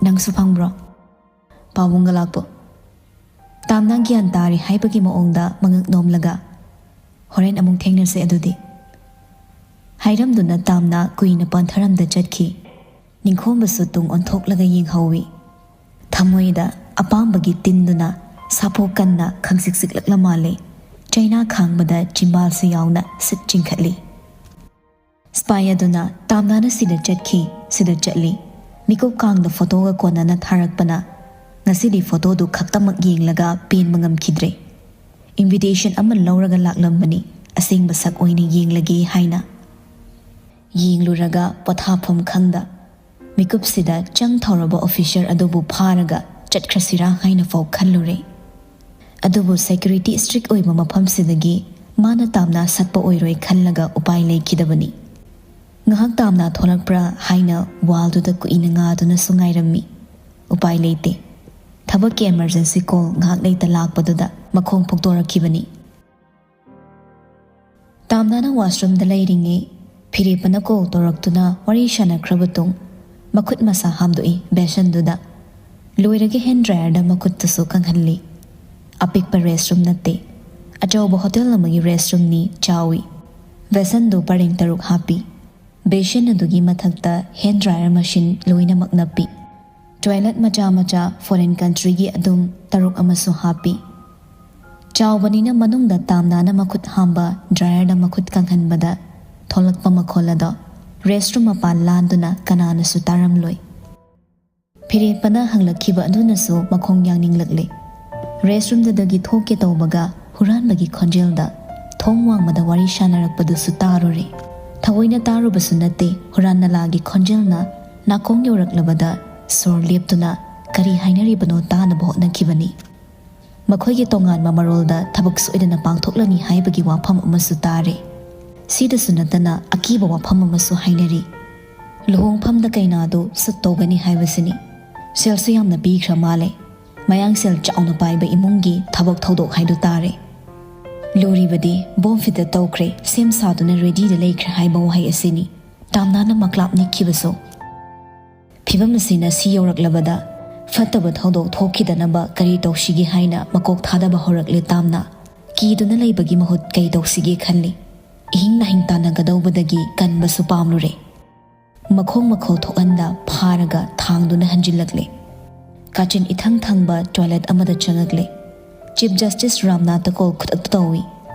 ꯅꯪꯁꯨ ꯐꯪꯕ꯭ꯔꯣ?" "ꯄꯥꯕꯨꯡꯒ ꯂꯥꯛꯄ꯫" ꯇꯥꯝꯅꯥ ꯒ꯭ꯌꯥꯟ ꯇꯥꯔꯦ ꯍꯥꯏꯕꯒꯤ ꯃꯑꯣꯡꯗ ꯃꯉꯛ ꯅꯣꯝꯂꯒ, "ꯍꯣꯔꯦꯟ ꯑꯃꯨꯛ ꯊꯦꯡꯅꯁꯦ ꯑꯗꯨꯗꯤ꯫" ꯍꯥꯏꯔꯝꯗꯨꯅ ꯇꯥꯝꯅꯥ ꯀꯨꯏꯅ ꯄꯟꯊꯔꯝꯗ ꯆꯠꯈꯤ꯫ ꯅꯤꯡꯈꯣꯝꯕꯁꯨ ꯇꯨꯡ ꯑꯣꯟꯊꯣꯛꯂꯒ ꯌꯦꯡꯍꯧꯏ꯫ ꯊꯃꯣꯏꯗ ꯑꯄꯥꯝꯕꯒꯤ ꯇꯤꯟꯗꯨꯅ ꯁꯥꯐꯨ ꯀꯟꯅ ꯈꯪꯆꯤꯛ ꯆꯤꯛꯂꯛꯂ ꯃꯥꯜꯂꯦ꯫ ꯆꯩꯅꯥ ꯈꯥꯡꯕꯗ ꯆꯤꯝꯕꯥꯜꯁꯨ ꯌꯥꯎꯅ ꯁꯤꯠ ꯆꯤꯡꯈꯠꯂꯤ꯫ Spy ꯑꯗꯨꯅ ꯇꯥꯝꯅꯥꯅ ꯁꯤꯗ ꯆꯠꯈꯤ, ꯁꯤꯗ ꯆꯠꯂꯤ, ꯃꯤꯀꯨꯞ ꯀꯥꯡꯗ ꯐꯣꯇꯣꯒ ꯀꯣꯟꯅꯅ ꯊꯥꯔꯛꯄꯅ ꯉꯁꯤꯗꯤ ꯐꯣꯇꯣꯗꯨ ꯈꯛꯇꯃꯛ ꯌꯦꯡꯂꯒ ꯄꯦꯟꯕ ꯉꯝꯈꯤꯗ꯭ꯔꯦ꯫ Invitation ꯑꯃ ꯂꯧꯔꯒ ꯂꯥꯛꯂꯝꯕꯅꯤ, ꯑꯁꯦꯡꯕ ꯁꯛ ꯑꯣꯏꯅ ꯌꯦꯡꯂꯒꯦ ꯍꯥꯏꯅ꯫ ꯌꯦꯡꯂꯨꯔꯒ ꯄꯣꯊꯥꯐꯝ ꯈꯪꯗ ꯃꯤꯀꯨꯞꯁꯤꯗ ꯆꯪ ꯊꯧꯔꯕ officer ꯑꯗꯨꯕꯨ ꯐꯥꯔꯒ ꯆꯠꯈ꯭ꯔꯁꯤꯔꯥ ꯍꯥꯏꯅ ꯐꯥꯎ ꯈꯜꯂꯨꯔꯦ꯫ ꯑꯗꯨꯕꯨ security strict ꯑꯣꯏꯕ ꯃꯐꯝꯁꯤꯗꯒꯤ ꯃꯥꯅ ꯇꯥꯝꯅꯥ ꯁꯠꯄ ꯑꯣꯏꯔꯣꯏ ꯈꯜꯂꯒ ꯎꯄꯥꯏ ꯂꯩꯈꯤꯗꯕꯅꯤ꯫ ꯉꯥꯏꯍꯥꯛ ꯇꯥꯝꯅꯥ ꯊꯣꯛꯂꯛꯄ꯭ꯔꯥ ꯍꯥꯏꯅ wallꯗꯨꯗ ꯀꯨꯏꯅ ꯉꯥꯗꯨꯅꯁꯨ ꯉꯥꯏꯔꯝꯃꯤ꯫ ꯎꯄꯥꯏ ꯂꯩꯇꯦ꯫ ꯊꯕꯛꯀꯤ emergency call ꯉꯥꯏꯍꯥꯛ ꯂꯩꯇ ꯂꯥꯛꯄꯗꯨꯗ ꯃꯈꯣꯡ ꯐꯣꯛꯇꯣꯔꯛꯈꯤꯕꯅꯤ꯫ ꯇꯥꯝꯅꯥꯅ washroomꯗ ꯂꯩꯔꯤꯉꯩ ꯐꯤꯔꯦꯞꯄꯅ call ꯇꯧꯔꯛꯇꯨꯅ ꯋꯥꯔꯤ ꯁꯥꯟꯅꯈ꯭ꯔꯕ ꯇꯨꯡ ꯃꯈꯨꯠ ꯃꯁꯥ ꯍꯥꯝꯗꯣꯛꯏ basinꯗꯨꯗ꯫ ꯂꯣꯏꯔꯒ hand dryerꯗ ꯃꯈꯨꯠꯇꯨꯁꯨ ꯀꯪꯍꯜꯂꯤ꯫ ꯑꯄꯤꯛꯄ restroom ꯅꯠꯇꯦ, ꯑꯆꯧꯕ hotel ꯑꯃꯒꯤ restroomꯅꯤ, ꯆꯥꯎꯏ꯫ ꯕꯦꯁꯟꯗꯨ ꯄꯔꯦꯡ ꯇꯔꯨꯛ ꯍꯥꯞꯄꯤ꯫ ꯕꯦꯁꯟ ꯑꯗꯨꯒꯤ ꯃꯊꯛꯇ ꯍꯦꯟ ꯗ꯭ꯔꯥꯏꯌꯔ ꯃꯁꯤꯟ ꯂꯣꯏꯅꯃꯛ ꯅꯞꯄꯤ꯫ ꯇꯣꯏꯂꯦꯠ ꯃꯆꯥ ꯃꯆꯥ ꯐꯣꯔꯦꯟ ꯀꯟꯇ꯭ꯔꯤꯒꯤ ꯑꯗꯨꯝ ꯇꯔꯨꯛ ꯑꯃꯁꯨ ꯍꯥꯞꯄꯤ꯫ ꯆꯥꯎꯕꯅꯤꯅ ꯃꯅꯨꯡꯗ ꯇꯥꯝꯅꯥꯅ ꯃꯈꯨꯠ ꯍꯥꯝꯕ, ꯗ꯭ꯔꯥꯏꯌꯔꯗ ꯃꯈꯨꯠ ꯀꯪꯍꯟꯕꯗ ꯊꯣꯛꯂꯛꯄ ꯃꯈꯣꯜ ꯑꯗꯣ ꯔꯦꯁꯔꯨꯝ ꯃꯄꯥꯟ ꯂꯥꯟꯗꯨꯅ ꯀꯅꯥꯅꯁꯨ ꯇꯥꯔꯝꯂꯣꯏ꯫ ꯐꯤꯔꯦꯞꯄꯅ ꯍꯪꯂꯛꯈꯤꯕ ꯑꯗꯨꯅꯁꯨ ꯃꯈꯣꯡ ꯌꯥꯡꯅꯤꯡꯂꯛꯂꯦ꯫ ꯔꯦꯁꯔꯨꯝꯗꯨꯗꯒꯤ ꯊꯣꯛꯀꯦ ꯇꯧꯕꯒ ꯍꯨꯔꯥꯟꯕꯒꯤ ꯈꯣꯟꯖꯦꯜꯗ ꯊꯣꯡ ꯋꯥꯡꯃꯗ ꯋꯥꯔꯤ ꯁꯥꯟꯅꯔꯛꯄꯗꯨꯁꯨ ꯇꯥꯔꯨꯔꯦ꯫ ꯊꯑꯣꯏꯅ ꯇꯥꯔꯨꯕꯁꯨ ꯅꯠꯇꯦ, ꯍꯨꯔꯥꯟ ꯅꯂꯥꯒꯤ ꯈꯣꯟꯖꯦꯜꯅ ꯅꯥꯀꯣꯡ ꯌꯧꯔꯛꯂꯕꯗ ꯁꯣꯔ ꯂꯦꯞꯇꯨꯅ ꯀꯔꯤ ꯍꯥꯏꯅꯔꯤꯕꯅꯣ ꯇꯥꯅꯕ ꯍꯣꯠꯅꯈꯤꯕꯅꯤ꯫ ꯃꯈꯣꯏꯒꯤ ꯇꯣꯉꯥꯟꯕ ꯃꯔꯣꯜꯗ ꯊꯕꯛ ꯁꯣꯏꯗꯅ ꯄꯥꯡꯊꯣꯛꯂꯅꯤ ꯍꯥꯏꯕꯒꯤ ꯋꯥꯐꯝ ꯑꯃꯁꯨ ꯇꯥꯔꯦ꯫ ꯁꯤꯗꯁꯨ ꯅꯠꯇꯅ ꯑꯀꯤꯕ ꯋꯥꯐꯝ ꯑꯃꯁꯨ ꯍꯥꯏꯅꯔꯤ꯫ ꯂꯨꯍꯣꯡꯐꯝꯗ ꯀꯩꯅꯥꯗꯨ ꯁꯨꯠ ꯇꯧꯒꯅꯤ ꯍꯥꯏꯕꯁꯤꯅꯤ꯫ ꯁꯦꯜꯁꯨ ꯌꯥꯝꯅ ꯄꯤꯈ꯭ꯔ ꯃꯥꯜꯂꯦ꯫ ꯃꯌꯥꯡ ꯁꯦꯜ ꯆꯥꯎꯅ ꯄꯥꯏꯕ ꯏꯃꯨꯡꯒꯤ ꯊꯕꯛ ꯊꯧꯗꯣꯛ ꯍꯥꯏꯗꯨ ꯇꯥꯔꯦ꯫ ꯂꯨꯔꯤꯕꯗꯤ ꯕꯣꯝ ꯐꯤꯠꯇ ꯇꯧꯈ꯭ꯔꯦ, ꯁꯦꯝ ꯁꯥꯗꯨꯅ ꯔꯦꯗꯤꯗ ꯂꯩꯈ꯭ꯔꯦ ꯍꯥꯏꯕ ꯋꯥꯍꯩ ꯑꯁꯤꯅꯤ꯫ ꯇꯥꯝꯅꯥꯅ ꯃꯀ꯭ꯂꯥꯞ ꯅꯤꯛꯈꯤꯕꯁꯨ꯫ ꯐꯤꯕꯝ ꯑꯁꯤꯅ ꯁꯤ ꯌꯧꯔꯛꯂꯕꯗ ꯐꯠꯇꯕ ꯊꯧꯗꯣꯛ ꯊꯣꯛꯈꯤꯗꯅꯕ ꯀꯔꯤ ꯇꯧꯁꯤꯒꯦ ꯍꯥꯏꯅ ꯃꯀꯣꯛ ꯊꯥꯗꯕ ꯍꯧꯔꯛꯂꯦ ꯇꯥꯝꯅ꯫ ꯀꯤꯗꯨꯅ ꯂꯩꯕꯒꯤ ꯃꯍꯨꯠ ꯀꯩ ꯇꯧꯁꯤꯒꯦ ꯈꯜꯂꯤ꯫ ꯏꯍꯤꯡ ꯅꯥꯍꯤꯡ ꯇꯥꯟꯅꯒꯗꯧꯕꯗꯒꯤ ꯀꯟꯕꯁꯨ ꯄꯥꯝꯂꯨꯔꯦ꯫ ꯃꯈꯣꯡ ꯃꯈꯧ ꯊꯣꯛꯍꯟꯗ ꯐꯥꯔꯒ ꯊꯥꯡꯗꯨꯅ ꯍꯟꯖꯤꯜꯂꯛꯂꯦ꯫ ꯀꯥꯆꯤꯟ ꯏꯊꯪ ꯊꯪꯕ ꯇꯣꯏꯂꯦꯠ ꯑꯃꯗ ꯆꯪꯉꯛꯂꯦ꯫ ꯆꯤꯐ ꯖꯁꯇꯤꯁ ꯔꯥꯝꯅꯥꯊꯇ ꯀꯣꯜ ꯈꯨꯗꯛꯇ ꯇꯧꯏ꯫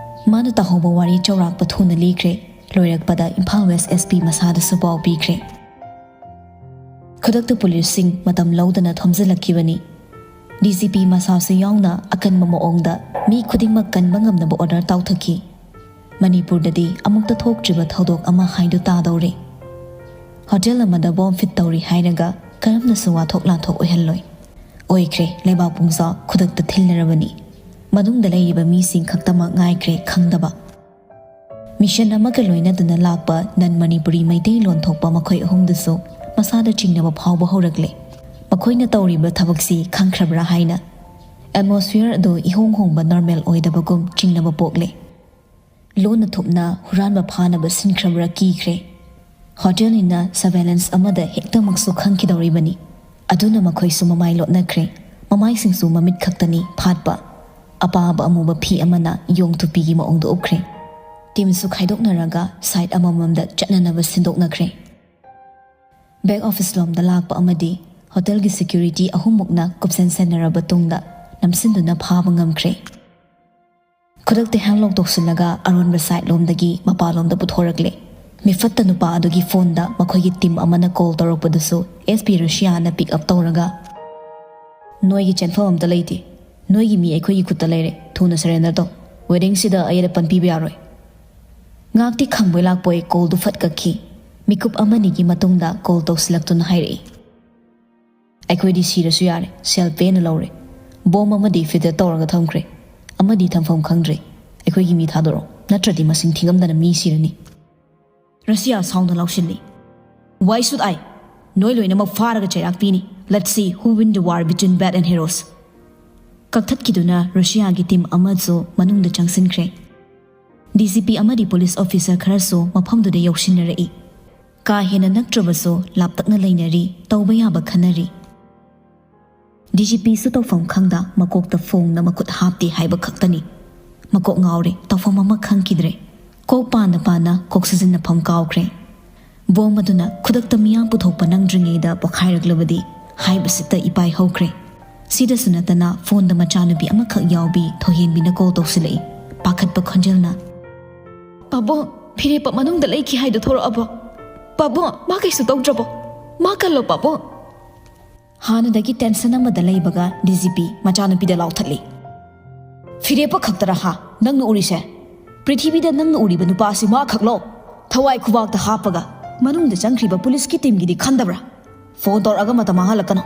ꯃꯥꯅ ꯇꯥꯍꯧꯕ ꯋꯥꯔꯤ ꯆꯥꯎꯔꯥꯛꯄ ꯊꯨꯅ ꯂꯤꯈ꯭ꯔꯦ꯫ ꯂꯣꯏꯔꯛꯄꯗ ꯏꯝꯐꯥꯜ ꯋꯦꯁ ꯑꯦꯁ ꯄꯤ ꯃꯁꯥꯗꯁꯨ ꯄꯥꯎ ꯄꯤꯈ꯭ꯔꯦ꯫ ꯈꯨꯗꯛꯇ ꯄꯨꯂꯤꯁꯁꯤꯡ ꯃꯇꯝ ꯂꯧꯗꯅ ꯊꯣꯝꯖꯤꯜꯂꯛꯈꯤꯕꯅꯤ꯫ ꯗꯤ ꯖꯤ ꯄꯤ ꯃꯁꯥꯁꯨ ꯌꯥꯎꯅ ꯑꯀꯟꯕ ꯃꯑꯣꯡꯗ ꯃꯤ ꯈꯨꯗꯤꯡꯃꯛ ꯀꯟꯕ ꯉꯝꯅꯕ ꯑꯣꯔꯗꯔ ꯇꯥꯎꯊꯈꯤ꯫ ꯃꯅꯤꯄꯨꯔꯗꯗꯤ ꯑꯃꯨꯛꯇ ꯊꯣꯛꯇ꯭ꯔꯤꯕ ꯊꯧꯗꯣꯛ ꯑꯃ ꯍꯥꯏꯗꯨ ꯇꯥꯗꯧꯔꯦ꯫ ꯍꯣꯇꯦꯜ ꯑꯃꯗ ꯕꯣꯝ ꯐꯤꯠ ꯇꯧꯔꯤ ꯍꯥꯏꯔꯒ ꯀꯔꯝꯅꯁꯨ ꯋꯥꯊꯣꯛ ꯂꯥꯟꯊꯣꯛ ꯑꯣꯏꯍꯜꯂꯣꯏ꯫ ꯑꯣꯏꯈ꯭ꯔꯦ, ꯂꯩꯕꯥꯛ ꯄꯨꯝꯖꯥ ꯈꯨꯗꯛꯇ ꯊꯤꯜꯂꯔꯕꯅꯤ꯫ ꯃꯅꯨꯡꯗ ꯂꯩꯔꯤꯕ ꯃꯤꯁꯤꯡ ꯈꯛꯇꯃꯛ ꯉꯥꯏꯈ꯭ꯔꯦ ꯈꯪꯗꯕ꯫ ꯃꯤꯁꯟ ꯑꯃꯒ ꯂꯣꯏꯅꯗꯨꯅ ꯂꯥꯛꯄ ꯅꯟ ꯃꯅꯤꯄꯨꯔꯤ ꯃꯩꯇꯩ ꯂꯣꯟ ꯊꯣꯛꯄ ꯃꯈꯣꯏ ꯑꯍꯨꯝꯗꯨꯁꯨ ꯃꯁꯥꯗ ꯆꯤꯡꯅꯕ ꯐꯥꯎꯕ ꯍꯧꯔꯛꯂꯦ꯫ ꯃꯈꯣꯏꯅ ꯇꯧꯔꯤꯕ ꯊꯕꯛꯁꯤ ꯈꯪꯈ꯭ꯔꯕ꯭ꯔꯥ ꯍꯥꯏꯅ꯫ ꯑꯦꯠꯃꯣꯁꯐꯤꯌꯔ ꯑꯗꯨ ꯏꯍꯣꯡ ꯍꯣꯡꯕ ꯅꯣꯔꯃꯦꯜ ꯑꯣꯏꯗꯕꯒꯨꯝ ꯆꯤꯡꯅꯕ ꯄꯣꯛꯂꯦ꯫ ꯂꯣꯟꯅ ꯊꯨꯞꯅ ꯍꯨꯔꯥꯟꯕ ꯐꯥꯅꯕ ꯁꯤꯟꯈ꯭ꯔꯕ꯭ꯔꯥ ꯀꯤꯈ꯭ꯔꯦ꯫ ꯍꯣꯇꯦꯜꯅꯤꯅ ꯁꯔꯚꯦꯂꯦꯟꯁ ꯑꯃꯗ ꯍꯦꯛꯇꯃꯛꯁꯨ ꯈꯪꯈꯤꯗꯧꯔꯤꯕꯅꯤ꯫ ꯑꯗꯨꯅ ꯃꯈꯣꯏꯁꯨ ꯃꯃꯥꯏ ꯂꯣꯠꯅꯈ꯭ꯔꯦ꯫ ꯃꯃꯥꯏꯁꯤꯡꯁꯨ ꯃꯃꯤꯠ ꯈꯛꯇꯅꯤ ꯐꯥꯠꯄ꯫ ꯑꯄꯥꯕ ꯑꯃꯨꯕ ꯐꯤ ꯑꯃꯅ ꯌꯣꯡ ꯇꯨꯄꯤꯒꯤ ꯃꯑꯣꯡꯗ ꯎꯞꯈ꯭ꯔꯦ꯫ ꯇꯤꯝꯁꯨ ꯈꯥꯏꯗꯣꯛꯅꯔꯒ ꯁꯥꯏꯠ ꯑꯃꯃꯝꯗ ꯆꯠꯅꯅꯕ ꯁꯤꯟꯗꯣꯛꯅꯈ꯭ꯔꯦ꯫ ꯕꯦꯛ ꯑꯣꯐꯤꯁ ꯂꯣꯝꯗ ꯂꯥꯛꯄ ꯑꯃꯗꯤ ꯍꯣꯇꯦꯜꯒꯤ ꯁꯦꯀ꯭ꯌꯨꯔꯤꯇꯤ ꯑꯍꯨꯝꯃꯨꯛꯅ ꯀꯨꯞꯁꯦꯟ ꯁꯦꯟꯅꯔꯕ ꯇꯨꯡꯗ ꯅꯝꯁꯤꯟꯗꯨꯅ ꯐꯥꯕ ꯉꯝꯈ꯭ꯔꯦ꯫ ꯈꯨꯗꯛꯇ ꯍꯦꯟꯂꯣꯛ ꯇꯧꯁꯤꯜꯂꯒ ꯑꯔꯣꯟꯕ ꯁꯥꯏꯠ ꯂꯣꯝꯗꯒꯤ ꯃꯄꯥꯟꯂꯣꯝꯗ ꯄꯨꯊꯣꯔꯛꯂꯦ꯫ ꯃꯤꯐꯠꯇ ꯅꯨꯄꯥ ꯑꯗꯨꯒꯤ ꯐꯣꯟꯗ ꯃꯈꯣꯏꯒꯤ ꯇꯤꯝ ꯑꯃꯅ call ꯇꯧꯔꯛꯄꯗꯁꯨ S P ꯔꯨꯁꯤꯌꯥꯅ pick up ꯇꯧꯔꯒ, "ꯅꯣꯏꯒꯤ ꯆꯦꯟꯐꯝ ꯑꯝꯇ ꯂꯩꯇꯦ, ꯅꯣꯏꯒꯤ ꯃꯤ ꯑꯩꯈꯣꯏꯒꯤ ꯈꯨꯠꯇ ꯂꯩꯔꯦ, ꯊꯨꯅ ꯁꯔꯦꯟꯗꯔ ꯇꯧ, ꯋꯦꯗꯤꯡꯁꯤꯗ ꯑꯌꯦꯠ ꯑꯄꯟ ꯄꯤꯕ ꯌꯥꯔꯣꯏ"꯫ ꯉꯥꯛꯇꯤ ꯈꯪꯕꯣꯏ ꯂꯥꯛꯄꯣꯏ ꯀꯣꯜꯗꯨ ꯐꯠ ꯀꯛꯈꯤ꯫ ꯃꯤꯀꯨꯞ ꯑꯃꯅꯤꯒꯤ ꯃꯇꯨꯡꯗ ꯀꯣꯜ ꯇꯧꯁꯤꯜꯂꯛꯇꯨꯅ ꯍꯥꯏꯔꯛꯏ, "ꯑꯩꯈꯣꯏꯗꯤ ꯁꯤꯔꯁꯨ ꯌꯥꯔꯦ, ꯁꯦꯜ ꯄꯦꯟꯅ ꯂꯧꯔꯦ, ꯕꯣꯝ ꯑꯃꯗꯤ ꯐꯤꯇꯦꯠ ꯇꯧꯔꯒ ꯊꯝꯈ꯭ꯔꯦ, ꯑꯃꯗꯤ ꯊꯝꯐꯝ ꯈꯪꯗ꯭ꯔꯦ꯫ ꯑꯩꯈꯣꯏꯒꯤ ꯃꯤ ꯊꯥꯗꯣꯔꯛꯑꯣ, ꯅꯠꯇ꯭ꯔꯗꯤ ꯃꯁꯤꯡ ꯊꯤꯉꯝꯗꯅ ꯃꯤ ꯁꯤꯔꯅꯤ"꯫ ꯔꯁꯤꯌꯥ ꯁꯥꯎꯅ ꯂꯥꯎꯁꯤꯜꯂꯤ, "Why should I? ꯅꯣꯏ ꯂꯣꯏꯅꯃꯛ ꯐꯥꯔꯒ ꯆꯩꯔꯥꯛ ꯄꯤꯅꯤ꯫ Let's see who win the war between bad and heroes." ꯀꯛꯊꯠꯈꯤꯗꯨꯅ ꯔꯁꯤꯌꯥꯒꯤ ꯇꯤꯝ ꯑꯃꯁꯨ ꯃꯅꯨꯡꯗ ꯆꯪꯁꯤꯟꯈ꯭ꯔꯦ꯫ ꯗꯤ ꯖꯤ ꯄꯤ ꯑꯃꯗꯤ ꯄꯨꯂꯤꯁ ꯑꯣꯐꯤꯁꯔ ꯈꯔꯁꯨ ꯃꯐꯝꯗꯨꯗ ꯌꯧꯁꯤꯟꯅꯔꯛꯏ꯫ ꯀꯥ ꯍꯦꯟꯅ ꯅꯛꯇ꯭ꯔꯕꯁꯨ ꯂꯥꯞꯇꯛꯅ ꯂꯩꯅꯔꯤ, ꯇꯧꯕ ꯌꯥꯕ ꯈꯟꯅꯔꯤ꯫ ꯗꯤ ꯖꯤ ꯄꯤꯁꯨ ꯇꯧꯐꯝ ꯈꯪꯗ ꯃꯀꯣꯛꯇ ꯐꯣꯡꯅ ꯃꯈꯨꯠ ꯍꯥꯞꯇꯦ ꯍꯥꯏꯕ ꯈꯛꯇꯅꯤ꯫ ꯃꯀꯣꯛ ꯉꯥꯎꯔꯦ, ꯇꯧꯐꯝ ꯑꯃ ꯈꯪꯈꯤꯗ꯭ꯔꯦ꯫ ꯀꯣꯛ ꯄꯥꯟꯅ ꯄꯥꯟꯅ ꯀꯣꯛ ꯁꯤꯖꯤꯟꯅꯐꯝ ꯀꯥꯎꯈ꯭ꯔꯦ꯫ ꯕꯣꯝ ꯑꯗꯨꯅ ꯈꯨꯗꯛꯇ ꯃꯤꯌꯥꯝ ꯄꯨꯊꯣꯛꯄ ꯅꯪꯗ꯭ꯔꯤꯉꯩꯗ ꯄꯣꯈꯥꯏꯔꯛꯂꯕꯗꯤ ꯍꯥꯏꯕꯁꯤꯇ ꯏꯄꯥꯏ ꯍꯧꯈ꯭ꯔꯦ꯫ ꯁꯤꯗꯁꯨ ꯅꯠꯇꯅ ꯐꯣꯟꯗ ꯃꯆꯥꯅꯨꯄꯤ ꯑꯃꯈꯛ ꯌꯥꯎꯕꯤ ꯊꯣꯏꯍꯦꯟꯕꯤꯅ ꯀꯣꯜ ꯇꯧꯁꯤꯜꯂꯛꯏ, ꯄꯥꯈꯠꯄ ꯈꯣꯟꯖꯦꯜꯅ, "ꯄꯥꯕꯨꯡ, ꯐꯤꯔꯦꯞꯄ ꯃꯅꯨꯡꯗ ꯂꯩꯈꯤ ꯍꯥꯏꯗꯣ ꯊꯣꯔꯛꯑꯕꯣ? ꯄꯥꯕꯨꯡ, ꯃꯥ ꯀꯩꯁꯨ ꯇꯧꯗ꯭ꯔꯕꯣ? ꯃꯥ ꯀꯜꯂꯣ ꯄꯥꯕꯨꯡ"꯫ ꯍꯥꯟꯅꯗꯒꯤ ꯇꯦꯟꯁꯟ ꯑꯃꯗ ꯂꯩꯕꯒ ꯗꯤ ꯖꯤ ꯄꯤ ꯃꯆꯥꯅꯨꯄꯤꯗ ꯂꯥꯎꯊꯠꯂꯤ, "ꯐꯤꯔꯦꯞꯄ ꯈꯛꯇꯔ ꯍꯥ ꯅꯪꯅ ꯎꯔꯤꯁꯦ? ꯄ꯭ꯔꯤꯊꯤꯕꯤꯗ ꯅꯪꯅ ꯎꯔꯤꯕ ꯅꯨꯄꯥ ꯑꯁꯤ ꯃꯥ ꯈꯛꯂꯣ? ꯊꯋꯥꯏ ꯈꯨꯕꯥꯛꯇ ꯍꯥꯞꯄꯒ ꯃꯅꯨꯡꯗ ꯆꯪꯈ꯭ꯔꯤꯕ ꯄꯨꯂꯤꯁꯀꯤ ꯇꯤꯝꯒꯤꯗꯤ ꯈꯟꯗꯕ꯭ꯔꯥ? ꯐꯣꯟ ꯇꯧꯔꯛꯑꯒ ꯃꯇꯝ ꯃꯥꯡꯍꯜꯂꯛꯀꯅꯨ"꯫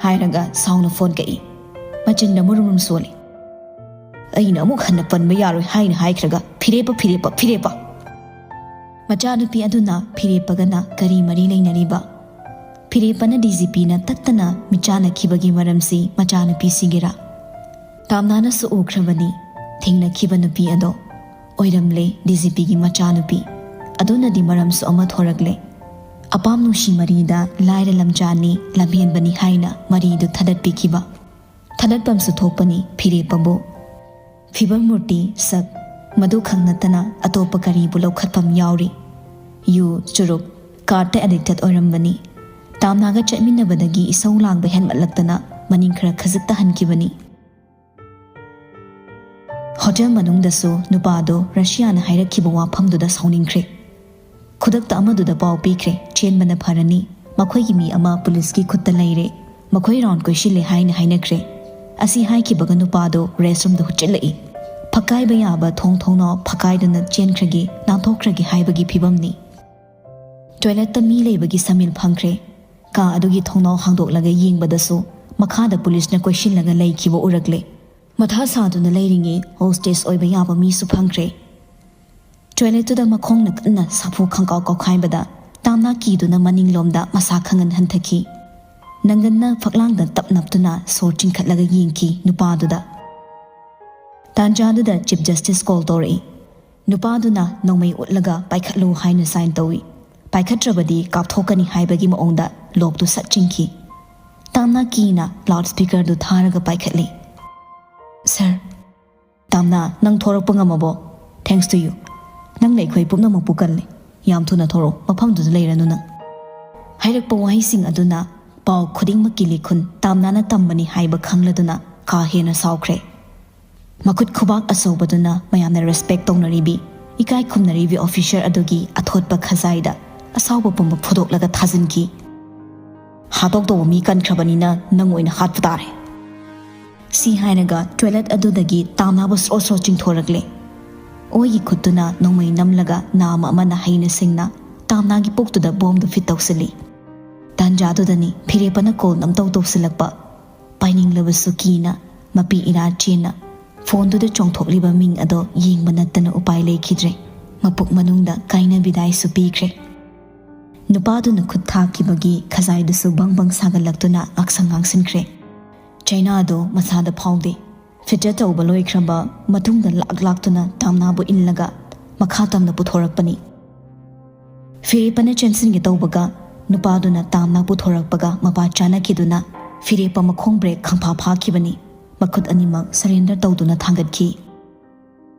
ꯍꯥꯏꯔꯒ ꯁꯥꯎꯅ ꯐꯣꯟ ꯀꯛꯏ꯫ ꯃꯆꯤꯟꯗ ꯃꯨꯔꯨꯝ ꯃꯨꯔꯨꯝ ꯁꯣꯜꯂꯤ꯫ "ꯑꯩꯅ ꯑꯃꯨꯛ ꯍꯟꯅ ꯄꯟꯕ ꯌꯥꯔꯣꯏ ꯍꯥꯏꯅ ꯍꯥꯏꯈ꯭ꯔꯒ ꯐꯤꯔꯦꯞꯄ, ꯐꯤꯔꯦꯞꯄ, ꯐꯤꯔꯦꯞꯄ"꯫ ꯃꯆꯥꯅꯨꯄꯤ ꯑꯗꯨꯅ ꯐꯤꯔꯦꯞꯄꯒꯅ ꯀꯔꯤ ꯃꯔꯤ ꯂꯩꯅꯔꯤꯕ? ꯐꯤꯔꯦꯞꯄꯅ ꯗꯤ ꯖꯤ ꯄꯤꯅ ꯇꯠꯇꯅ ꯃꯤꯆꯥꯟꯅꯈꯤꯕꯒꯤ ꯃꯔꯝꯁꯤ ꯃꯆꯥꯅꯨꯄꯤꯁꯤꯒꯤꯔꯥ? ꯇꯥꯝꯅꯥꯅꯁꯨ ꯎꯈ꯭ꯔꯕꯅꯤ ꯊꯦꯡꯅꯈꯤꯕ ꯅꯨꯄꯤ ꯑꯗꯣ꯫ ꯑꯣꯏꯔꯝꯂꯦ ꯗꯤ ꯖꯤ ꯄꯤꯒꯤ ꯃꯆꯥꯅꯨꯄꯤ꯫ ꯑꯗꯨꯅꯗꯤ ꯃꯔꯝꯁꯨ ꯑꯃ ꯊꯣꯔꯛꯂꯦ꯫ ꯑꯄꯥꯝ ꯅꯨꯡꯁꯤ ꯃꯔꯤꯗ ꯂꯥꯏꯔ ꯂꯝꯖꯥꯅꯤ, ꯂꯝꯍꯦꯟꯕꯅꯤ ꯍꯥꯏꯅ ꯃꯔꯤꯗꯨ ꯊꯗꯠꯄꯤꯈꯤꯕ꯫ ꯊꯗꯠꯐꯝꯁꯨ ꯊꯣꯛꯄꯅꯤ ꯐꯤꯔꯦꯞꯄꯕꯨ꯫ ꯐꯤꯕꯝ ꯃꯨꯔꯇꯤ ꯁꯛ ꯃꯗꯨ ꯈꯛ ꯅꯠꯇꯅ ꯑꯇꯣꯞꯄ ꯀꯔꯤꯕꯨ ꯂꯧꯈꯠꯐꯝ ꯌꯥꯎꯔꯤ? ꯌꯨ, ꯆꯨꯔꯨꯞ, ꯀꯥꯔꯠꯇ ꯑꯦꯗꯤꯛꯇꯦꯠ ꯑꯣꯏꯔꯝꯕꯅꯤ꯫ ꯇꯥꯝꯅꯥꯒ ꯆꯠꯃꯤꯟꯅꯕꯗꯒꯤ ꯏꯁꯧ ꯂꯥꯡꯕ ꯍꯦꯟꯃꯠꯂꯛꯇꯅ ꯃꯅꯤꯡ ꯈꯔ ꯈꯖꯤꯛꯇ ꯍꯟꯈꯤꯕꯅꯤ꯫ ꯍꯣꯇꯦꯜ ꯃꯅꯨꯡꯗꯁꯨ ꯅꯨꯄꯥꯗꯣ ꯔꯁꯤꯌꯥꯅ ꯍꯥꯏꯔꯛꯈꯤꯕ ꯋꯥꯐꯝꯗꯨꯗ ꯁꯥꯎꯅꯤꯡꯈ꯭ꯔꯦ꯫ ꯈꯨꯗꯛꯇ ꯑꯃꯗꯨꯗ ꯄꯥꯎ ꯄꯤꯈ꯭ꯔꯦ, "ꯆꯦꯟꯕꯅ ꯐꯔꯅꯤ꯫ ꯃꯈꯣꯏꯒꯤ ꯃꯤ ꯑꯃ ꯄꯨꯂꯤꯁꯀꯤ ꯈꯨꯠꯇ ꯂꯩꯔꯦ꯫ ꯃꯈꯣꯏ ꯔꯥꯎꯟ ꯀꯣꯏꯁꯤꯜꯂꯦ" ꯍꯥꯏꯅ ꯍꯥꯏꯅꯈ꯭ꯔꯦ꯫ ꯑꯁꯤ ꯍꯥꯏꯈꯤꯕꯒ ꯅꯨꯄꯥꯗꯣ ꯔꯦꯁꯔꯨꯝꯗ ꯍꯨꯠꯆꯤꯜꯂꯛꯏ꯫ ꯐꯛꯀꯥꯏꯕ ꯌꯥꯕ ꯊꯣꯡ ꯊꯣꯡꯅꯥꯎ ꯐꯛꯀꯥꯏꯗꯨꯅ ꯆꯦꯟꯈ꯭ꯔꯒꯦ, ꯅꯥꯟꯊꯣꯛꯈ꯭ꯔꯒꯦ ꯍꯥꯏꯕꯒꯤ ꯐꯤꯕꯝꯅꯤ꯫ ꯇꯣꯏꯂꯦꯠꯇ ꯃꯤ ꯂꯩꯕꯒꯤ ꯁꯃꯤꯜ ꯐꯪꯈ꯭ꯔꯦ꯫ ꯀꯥ ꯑꯗꯨꯒꯤ ꯊꯣꯡꯅꯥꯎ ꯍꯥꯡꯗꯣꯛꯂꯒ ꯌꯦꯡꯕꯗꯁꯨ ꯃꯈꯥꯗ ꯄꯨꯂꯤꯁꯅ ꯀꯣꯏꯁꯤꯜꯂꯒ ꯂꯩꯈꯤꯕ ꯎꯔꯛꯂꯦ꯫ ꯃꯊꯥ ꯁꯥꯗꯨꯅ ꯂꯩꯔꯤꯉꯩ ꯍꯣꯁꯇꯦꯖ ꯑꯣꯏꯕ ꯌꯥꯕ ꯃꯤꯁꯨ ꯐꯪꯈ꯭ꯔꯦ꯫ ꯇꯣꯏꯂꯦꯠꯇꯨꯗ ꯃꯈꯣꯡꯅ ꯀꯟꯅ ꯁꯥꯐꯨ ꯈꯪꯀꯥꯎ ꯀꯥꯎꯈꯥꯏꯕꯗ ꯇꯥꯝꯅꯥ ꯀꯤꯗꯨꯅ ꯃꯅꯤꯡꯂꯣꯝꯗ ꯃꯁꯥ ꯈꯪꯍꯟ ꯍꯟꯊꯈꯤ꯫ ꯅꯪꯒꯟꯅ ꯐꯛꯂꯥꯡꯗ ꯇꯞ ꯅꯞꯇꯨꯅ ꯁꯣꯔ ꯆꯤꯡꯈꯠꯂꯒ ꯌꯦꯡꯈꯤ ꯅꯨꯄꯥꯗꯨꯗ꯫ ꯇꯥꯟꯖꯥꯗꯨꯗ ꯆꯤꯐ ꯖꯁꯇꯤꯁ ꯀꯣꯜ ꯇꯧꯔꯛꯏ꯫ ꯅꯨꯄꯥꯗꯨꯅ ꯅꯣꯡꯃꯩ ꯎꯠꯂꯒ "ꯄꯥꯏꯈꯠꯂꯨ" ꯍꯥꯏꯅ ꯁꯥꯏꯟ ꯇꯧꯏ꯫ ꯄꯥꯏꯈꯠꯇ꯭ꯔꯕꯗꯤ ꯀꯥꯞꯊꯣꯛꯀꯅꯤ ꯍꯥꯏꯕꯒꯤ ꯃꯑꯣꯡꯗ ꯂꯣꯛꯇꯨ ꯁꯠ ꯆꯤꯡꯈꯤ꯫ ꯇꯥꯝꯅꯥ ꯀꯤꯅ ꯂꯥꯎꯠ ꯁ꯭ꯄꯤꯀꯔꯗꯨ ꯊꯥꯔꯒ ꯄꯥꯏꯈꯠꯂꯤ꯫ "ꯁꯔ꯫" "ꯇꯥꯝꯅꯥ, ꯅꯪ ꯊꯣꯔꯛꯄ ꯉꯝꯃꯕꯣ?" "Thanks to you꯫ ꯅꯪꯅ ꯑꯩꯈꯣꯏ ꯄꯨꯝꯅꯃꯛꯄꯨ ꯀꯜꯂꯤ꯫ ꯌꯥꯝ ꯊꯨꯅ ꯊꯣꯔꯛꯑꯣ, ꯃꯐꯝꯗꯨꯗ ꯂꯩꯔꯅꯨ ꯅꯪ꯫" ꯍꯥꯏꯔꯛꯄ ꯋꯥꯍꯩꯁꯤꯡ ꯑꯗꯨꯅ ꯄꯥꯎ ꯈꯨꯗꯤꯡꯃꯛꯀꯤ ꯂꯤꯈꯨꯟ ꯇꯥꯝꯅꯥꯅ ꯇꯝꯕꯅꯤ ꯍꯥꯏꯕ ꯈꯪꯂꯗꯨꯅ ꯀꯥ ꯍꯦꯟꯅ ꯁꯥꯎꯈ꯭ꯔꯦ꯫ ꯃꯈꯨꯠ ꯈꯨꯕꯥꯛ ꯑꯆꯧꯕꯗꯨꯅ ꯃꯌꯥꯝꯅ ꯔꯦꯁꯄꯦꯛ ꯇꯧꯅꯔꯤꯕꯤ, ꯏꯀꯥꯏ ꯈꯨꯝꯅꯔꯤꯕꯤ ꯑꯣꯐꯤꯁꯔ ꯑꯗꯨꯒꯤ ꯑꯊꯣꯠꯄ ꯈꯖꯥꯏꯗ ꯑꯁꯥꯎꯕ ꯄꯨꯝꯕ ꯐꯨꯗꯣꯛꯂꯒ ꯊꯥꯖꯤꯟꯈꯤ꯫ "ꯍꯥꯠꯇꯣꯛꯇꯧꯕ ꯃꯤ ꯀꯟꯈ꯭ꯔꯕꯅꯤꯅ ꯅꯪ ꯑꯣꯏꯅ ꯍꯥꯠꯄ ꯇꯥꯔꯦ꯫" ꯁꯤ ꯍꯥꯏꯔꯒ ꯇꯣꯏꯂꯦꯠ ꯑꯗꯨꯗꯒꯤ ꯇꯥꯝꯅꯥꯕꯨ ꯁ꯭ꯔꯣ ꯁ꯭ꯔꯣ ꯆꯤꯡꯊꯣꯔꯛꯂꯦ꯫ ꯑꯣꯏꯒꯤ ꯈꯨꯠꯇꯨꯅ ꯅꯣꯡꯃꯩ ꯅꯝꯂꯒ ꯅꯥꯝꯃ ꯑꯃꯅ ꯍꯩꯅ ꯁꯤꯡꯅ ꯇꯥꯝꯅꯥꯒꯤ ꯄꯨꯛꯇꯨꯗ ꯕꯣꯝꯗꯨ ꯐꯤꯠ ꯇꯧꯁꯤꯜꯂꯤ꯫ ꯇꯥꯟꯖꯥꯗꯨꯗꯅꯤ ꯐꯤꯔꯦꯞꯄꯅ ꯀꯣꯜ ꯅꯝꯇꯧ ꯇꯧꯁꯤꯜꯂꯛꯄ꯫ ꯄꯥꯏꯅꯤꯡꯂꯕꯁꯨ ꯀꯤꯅ ꯃꯄꯤ ꯏꯔꯥ ꯆꯦꯟꯅ ꯐꯣꯟꯗꯨꯗ ꯆꯣꯡꯊꯣꯛꯂꯤꯕ ꯃꯤꯡ ꯑꯗꯣ ꯌꯦꯡꯕ ꯅꯠꯇꯅ ꯎꯄꯥꯏ ꯂꯩꯈꯤꯗ꯭ꯔꯦ꯫ ꯃꯄꯨꯛ ꯃꯅꯨꯡꯗ ꯀꯥꯏꯅ ꯕꯤꯗꯥꯏꯁꯨ ꯄꯤꯈ꯭ꯔꯦ꯫ ꯅꯨꯄꯥꯗꯨꯅ ꯈꯨꯠ ꯊꯥꯈꯤꯕꯒꯤ ꯈꯖꯥꯏꯗꯨꯁꯨ ꯕꯪ ꯕꯪ ꯁꯥꯒꯠꯂꯛꯇꯨꯅ ꯉꯥꯛꯁꯪ ꯉꯥꯡꯁꯤꯟꯈ꯭ꯔꯦ꯫ ꯆꯩꯅꯥꯗꯣ ꯃꯁꯥꯗ ꯐꯥꯎꯗꯦ꯫ ꯐꯤꯇꯔ ꯇꯧꯕ ꯂꯣꯏꯈ꯭ꯔꯕ ꯃꯇꯨꯡꯗ ꯂꯥꯛ ꯂꯥꯛꯇꯨꯅ ꯇꯥꯝꯅꯥꯕꯨ ꯏꯜꯂꯒ ꯃꯈꯥ ꯇꯝꯅ ꯄꯨꯊꯣꯔꯛꯄꯅꯤ꯫ ꯐꯤꯔꯦꯞꯄꯅ ꯆꯦꯟꯁꯤꯟꯒꯦ ꯇꯧꯕꯒ ꯅꯨꯄꯥꯗꯨꯅ ꯇꯥꯝꯅꯥ ꯄꯨꯊꯣꯔꯛꯄꯒ ꯃꯄꯥ ꯆꯥꯅꯈꯤꯗꯨꯅ ꯐꯤꯔꯦꯞꯄ ꯃꯈꯣꯡ ꯕ꯭ꯔꯦꯛ ꯈꯪꯐꯥ ꯐꯥꯈꯤꯕꯅꯤ꯫ ꯃꯈꯨꯠ ꯑꯅꯤꯃꯛ ꯁꯔꯦꯟꯗꯔ ꯇꯧꯗꯨꯅ ꯊꯥꯡꯒꯠꯈꯤ꯫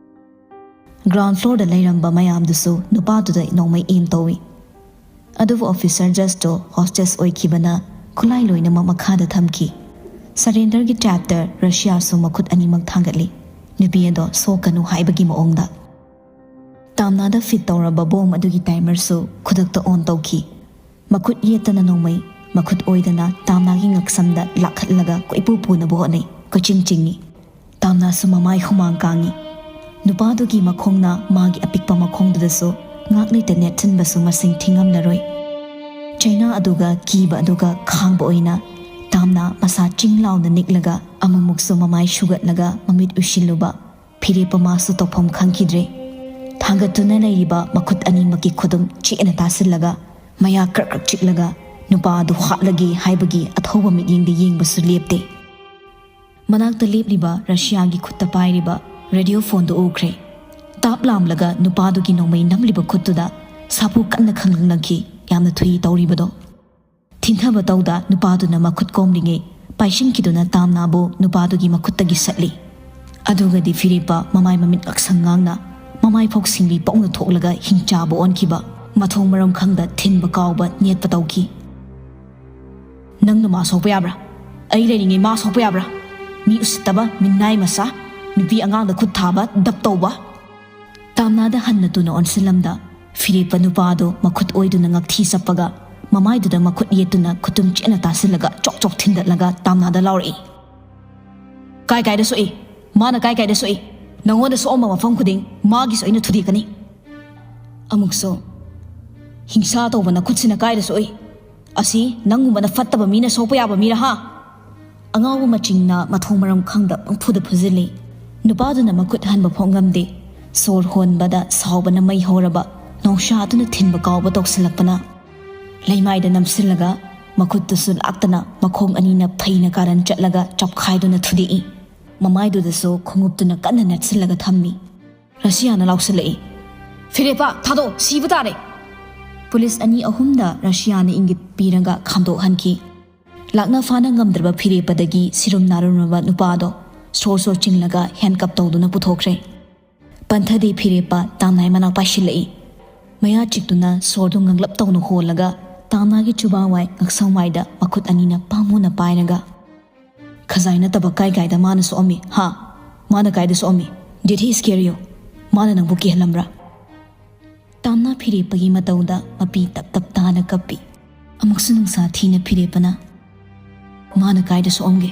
Ground floorꯗ ꯂꯩꯔꯝꯕ ꯃꯌꯥꯝꯗꯨꯁꯨ ꯅꯨꯄꯥꯗꯨꯗ ꯅꯣꯡꯃꯩ ꯑꯦꯝ ꯇꯧꯏ꯫ ꯑꯗꯨꯕꯨ officer judgeꯇꯣ hostage ꯑꯣꯏꯈꯤꯕꯅ ꯈꯨꯠꯂꯥꯏ ꯂꯣꯏꯅꯃꯛ ꯃꯈꯥꯗ ꯊꯝꯈꯤ꯫ Surrenderꯒꯤ typeꯇ ꯔꯁꯤꯌꯥꯁꯨ ꯃꯈꯨꯠ ꯑꯅꯤꯃꯛ ꯊꯥꯡꯒꯠꯂꯤ, ꯅꯨꯄꯤ ꯑꯗꯣ ꯁꯣꯛꯀꯅꯨ ꯍꯥꯏꯕꯒꯤ ꯃꯑꯣꯡꯗ꯫ ꯇꯥꯝꯅꯥꯗ fit ꯇꯧꯔꯕ bomb ꯑꯗꯨꯒꯤ timerꯁꯨ ꯈꯨꯗꯛꯇ on ꯇꯧꯈꯤ꯫ ꯃꯈꯨꯠ ꯌꯦꯠꯇꯅ ꯅꯣꯡꯃꯩ, ꯃꯈꯨꯠ ꯑꯣꯏꯗꯅ ꯇꯥꯝꯅꯥꯒꯤ ꯉꯛꯁꯝꯗ ꯂꯥꯛꯈꯠꯂꯒ ꯀꯣꯏꯄꯨ ꯄꯨꯅꯕ ꯍꯣꯠꯅꯩ, ꯀꯣꯏꯆꯤꯡ ꯆꯤꯡꯏ꯫ ꯇꯥꯝꯅꯥꯁꯨ ꯃꯃꯥꯏ ꯍꯨꯃꯥꯡ ꯀꯥꯡꯏ꯫ ꯅꯨꯄꯥꯗꯨꯒꯤ ꯃꯈꯣꯡꯅ ꯃꯥꯒꯤ ꯑꯄꯤꯛꯄ ꯃꯈꯣꯡꯗꯨꯗꯁꯨ ꯉꯥꯛꯂꯩꯇ ꯅꯦꯠꯁꯤꯟꯕꯁꯨ ꯃꯁꯤꯡ ꯊꯤꯉꯝꯂꯔꯣꯏ꯫ ꯆꯩꯅꯥ ꯑꯗꯨꯒ ꯀꯤꯕ ꯑꯗꯨꯒ ꯈꯥꯡꯕ ꯑꯣꯏꯅ ꯇꯥꯝꯅꯥ ꯃꯁꯥ ꯆꯤꯡ ꯂꯥꯎꯅ ꯅꯤꯛꯂꯒ ꯑꯃꯨꯛꯃꯨꯛꯁꯨ ꯃꯃꯥꯏ ꯁꯨꯒꯠꯂꯒ ꯃꯃꯤꯠ ꯎꯏꯁꯤꯜꯂꯨꯕ꯫ ꯐꯤꯔꯦꯞꯄ ꯃꯥꯁꯨ ꯇꯧꯐꯝ ꯈꯪꯈꯤꯗ꯭ꯔꯦ꯫ ꯊꯥꯡꯒꯠꯇꯨꯅ ꯂꯩꯔꯤꯕ ꯃꯈꯨꯠ ꯑꯅꯤꯃꯛꯀꯤ ꯈꯨꯗꯨꯝ ꯆꯦꯠꯅ ꯇꯥꯁꯤꯜꯂꯒ ꯃꯌꯥ ꯀ꯭ꯔꯛ ꯀ꯭ꯔꯛ ꯆꯤꯛꯂꯒ ꯅꯨꯄꯥ ꯑꯗꯨ ꯍꯥꯠꯂꯒꯦ ꯍꯥꯏꯕꯒꯤ ꯑꯊꯧꯕ ꯃꯤꯠꯌꯦꯡꯗ ꯌꯦꯡꯕꯁꯨ ꯂꯦꯞꯇꯦ꯫ ꯃꯅꯥꯛꯇ ꯂꯦꯞꯂꯤꯕ ꯔꯁꯤꯌꯥꯒꯤ ꯈꯨꯠꯇ ꯄꯥꯏꯔꯤꯕ radio phoneꯗꯨ ꯎꯈ꯭ꯔꯦ꯫ ꯇꯥꯞ ꯂꯥꯝꯂꯒ ꯅꯨꯄꯥꯗꯨꯒꯤ ꯅꯣꯡꯃꯩ ꯅꯝꯂꯤꯕ ꯈꯨꯠꯇꯨꯗ ꯁꯥꯐꯨ ꯀꯟꯅ ꯈꯪꯂꯪꯂꯪꯈꯤ, ꯌꯥꯝꯅ ꯊꯨꯏ ꯇꯧꯔꯤꯕꯗꯣ꯫ ꯊꯤꯟꯊꯕ ꯇꯧꯗ ꯅꯨꯄꯥꯗꯨꯅ ꯃꯈꯨꯠ ꯀꯣꯝꯂꯤꯉꯩ ꯄꯥꯏꯁꯤꯟꯈꯤꯗꯨꯅ ꯇꯥꯝꯅꯥꯕꯨ ꯅꯨꯄꯥꯗꯨꯒꯤ ꯃꯈꯨꯠꯇꯒꯤ ꯁꯠꯂꯤ꯫ ꯑꯗꯨꯒꯗꯤ ꯐꯤꯔꯦꯞꯄ ꯃꯃꯥꯏ ꯃꯃꯤꯠ ꯉꯛꯁꯪ ꯉꯥꯡꯅ ꯃꯃꯥꯏ ꯐꯥꯎ ꯁꯤꯡꯂꯤ ꯄꯣꯛꯅ ꯊꯣꯛꯂꯒ ꯍꯤꯡꯆꯥꯕ ꯑꯣꯟꯈꯤꯕ, ꯃꯊꯣꯡ ꯃꯔꯝ ꯈꯪꯗ ꯊꯤꯟꯕ ꯀꯥꯎꯕ ꯅꯦꯠꯄ ꯇꯧꯈꯤ꯫ "ꯅꯪꯅ ꯃꯥ ꯁꯣꯛꯄ ꯌꯥꯕ꯭ꯔꯥ? ꯑꯩ ꯂꯩꯔꯤꯉꯩ ꯃꯥ ꯁꯣꯛꯄ ꯌꯥꯕ꯭ꯔꯥ? ꯃꯤ ꯎꯁꯤꯠꯇꯕ, ꯃꯤꯅꯥꯏ ꯃꯆꯥ, ꯅꯨꯄꯤ ꯑꯉꯥꯡꯗ ꯈꯨꯠ ꯊꯥꯕ, ꯗꯞ ꯇꯧꯕ!" ꯇꯥꯝꯅꯥꯗ ꯍꯟꯅ ꯇꯨꯅ ꯑꯣꯟꯁꯤꯜꯂꯝꯗ ꯐꯤꯔꯦꯞꯄ ꯅꯨꯄꯥꯗꯨ ꯃꯈꯨꯠ ꯑꯣꯏꯗꯨꯅ ꯉꯛꯊꯤ ꯆꯞꯄꯒ ꯃꯃꯥꯏꯗꯨꯗ ꯃꯈꯨꯠ ꯌꯦꯠꯇꯨꯅ ꯈꯨꯇꯨꯝ ꯆꯦꯠꯅ ꯇꯥꯁꯤꯜꯂꯒ ꯆꯣꯛ ꯆꯣꯛ ꯊꯤꯟꯗꯠꯂꯒ ꯇꯥꯝꯅꯥꯗ ꯂꯥꯎꯔꯛꯏ, "ꯀꯥꯏ ꯀꯥꯏꯗ ꯁꯣꯛꯏ? ꯃꯥꯅ ꯀꯥꯏ ꯀꯥꯏꯗ ꯁꯣꯛꯏ? ꯅꯉꯣꯟꯗ ꯁꯣꯛꯑꯝꯕ ꯃꯐꯝ ꯈꯨꯗꯤꯡ ꯃꯥꯒꯤꯁꯨ ꯑꯩꯅ ꯊꯨꯗꯦꯛꯀꯅꯤ!" ꯑꯃꯨꯛꯁꯨ, "ꯍꯤꯡꯁꯥ ꯇꯧꯕ ꯅꯈꯨꯠꯁꯤꯅ ꯀꯥꯏꯗ ꯁꯣꯛꯏ? ꯑꯁꯤ ꯅꯪꯒꯨꯝꯕꯅ ꯐꯠꯇꯕ ꯃꯤꯅ ꯁꯣꯛꯄ ꯌꯥꯕ ꯃꯤꯔ ꯍꯥ?" ꯑꯉꯥꯎꯕ ꯃꯆꯤꯡꯅ ꯃꯊꯣꯡ ꯃꯔꯝ ꯈꯪꯗ ꯄꯪꯐꯨꯗ ꯐꯨꯖꯤꯜꯂꯤ꯫ ꯅꯨꯄꯥꯗꯨꯅ ꯃꯈꯨꯠ ꯍꯟꯕ ꯐꯥꯎ ꯉꯝꯗꯦ꯫ ꯁꯣꯔ ꯍꯣꯟꯕꯗ ꯁꯥꯎꯕꯅ ꯃꯩ ꯍꯧꯔꯕ ꯅꯣꯡꯁꯥꯗꯨꯅ ꯊꯤꯟꯕ ꯀꯥꯎꯕ ꯇꯧꯁꯤꯜꯂꯛꯄꯅ ꯂꯩꯃꯥꯏꯗ ꯅꯝꯁꯤꯜꯂꯒ ꯃꯈꯨꯠꯇꯨꯁꯨ ꯂꯥꯛꯇꯅ ꯃꯈꯣꯡ ꯑꯅꯤꯅ ꯐꯩꯅ ꯀꯥꯔꯟ ꯆꯠꯂꯒ ꯆꯞꯈꯥꯏꯗꯨꯅ ꯊꯨꯗꯦꯛꯏ꯫ ꯃꯃꯥꯏꯗꯨꯗꯁꯨ ꯈꯣꯡꯎꯞꯇꯨꯅ ꯀꯟꯅ ꯅꯦꯠꯁꯤꯜꯂꯒ ꯊꯝꯃꯤ꯫ ꯔꯁꯤꯌꯥꯅ ꯂꯥꯎꯁꯤꯜꯂꯛꯏ, "ꯐꯤꯔꯦꯞꯄ, ꯊꯥꯗꯣꯛ, ꯁꯤꯕ ꯇꯥꯔꯦ!" ꯄꯨꯂꯤꯁ ꯑꯅꯤ ꯑꯍꯨꯝꯗ ꯔꯁꯤꯌꯥꯅ ꯏꯪꯒꯤꯠ ꯄꯤꯔꯒ ꯈꯥꯝꯗꯣꯛꯍꯟꯈꯤ꯫ ꯂꯥꯛꯅ ꯐꯥꯅ ꯉꯝꯗ꯭ꯔꯕ ꯐꯤꯔꯦꯞꯄꯗꯒꯤ ꯁꯤꯔꯨꯝ ꯅꯥꯔꯨꯝꯂꯕ ꯅꯨꯄꯥꯗꯣ ꯁꯣꯔ ꯁꯣꯔ ꯆꯤꯡꯂꯒ handcuff ꯇꯧꯗꯨꯅ ꯄꯨꯊꯣꯛꯈ꯭ꯔꯦ꯫ ꯄꯟꯊꯗꯦ ꯐꯤꯔꯦꯞꯄ ꯇꯥꯝꯅꯥꯏ ꯃꯅꯥꯛ ꯄꯥꯏꯁꯤꯜꯂꯛꯏ꯫ ꯃꯌꯥ ꯆꯤꯛꯇꯨꯅ ꯁꯣꯔꯗꯨ ꯉꯪꯂꯞ ꯇꯧꯅ ꯍꯣꯜꯂꯒ ꯇꯥꯝꯅꯥꯒꯤ ꯆꯨꯕꯥꯋꯥꯏ ꯉꯛꯁꯝꯋꯥꯏꯗ ꯃꯈꯨꯠ ꯑꯅꯤꯅ ꯄꯥꯝꯃꯨꯅ ꯄꯥꯏꯔꯒ, "ꯈꯖꯥꯏ ꯅꯠꯇꯕ ꯀꯥꯏ ꯀꯥꯏꯗ ꯃꯥꯅ ꯁꯣꯛꯑꯝꯃꯤ, ꯍꯥ? ꯃꯥꯅ ꯀꯥꯏꯗ ꯁꯣꯛꯑꯝꯃꯤ? Did he scare you? ꯃꯥꯅ ꯅꯪꯕꯨ ꯀꯤꯍꯜꯂꯝꯕ꯭ꯔꯥ?" ꯇꯥꯝꯅꯥ ꯐꯤꯔꯦꯞꯄꯒꯤ ꯃꯇꯧꯗ ꯃꯄꯤ ꯇꯞ ꯇꯞ ꯇꯥꯅ ꯀꯞꯄꯤ꯫ ꯑꯃꯨꯛꯁꯨ ꯅꯨꯡꯁꯥ ꯊꯤꯅ ꯐꯤꯔꯦꯞꯄꯅ, "ꯃꯥꯅ ꯀꯥꯏꯗ ꯁꯣꯛꯑꯝꯒꯦ?"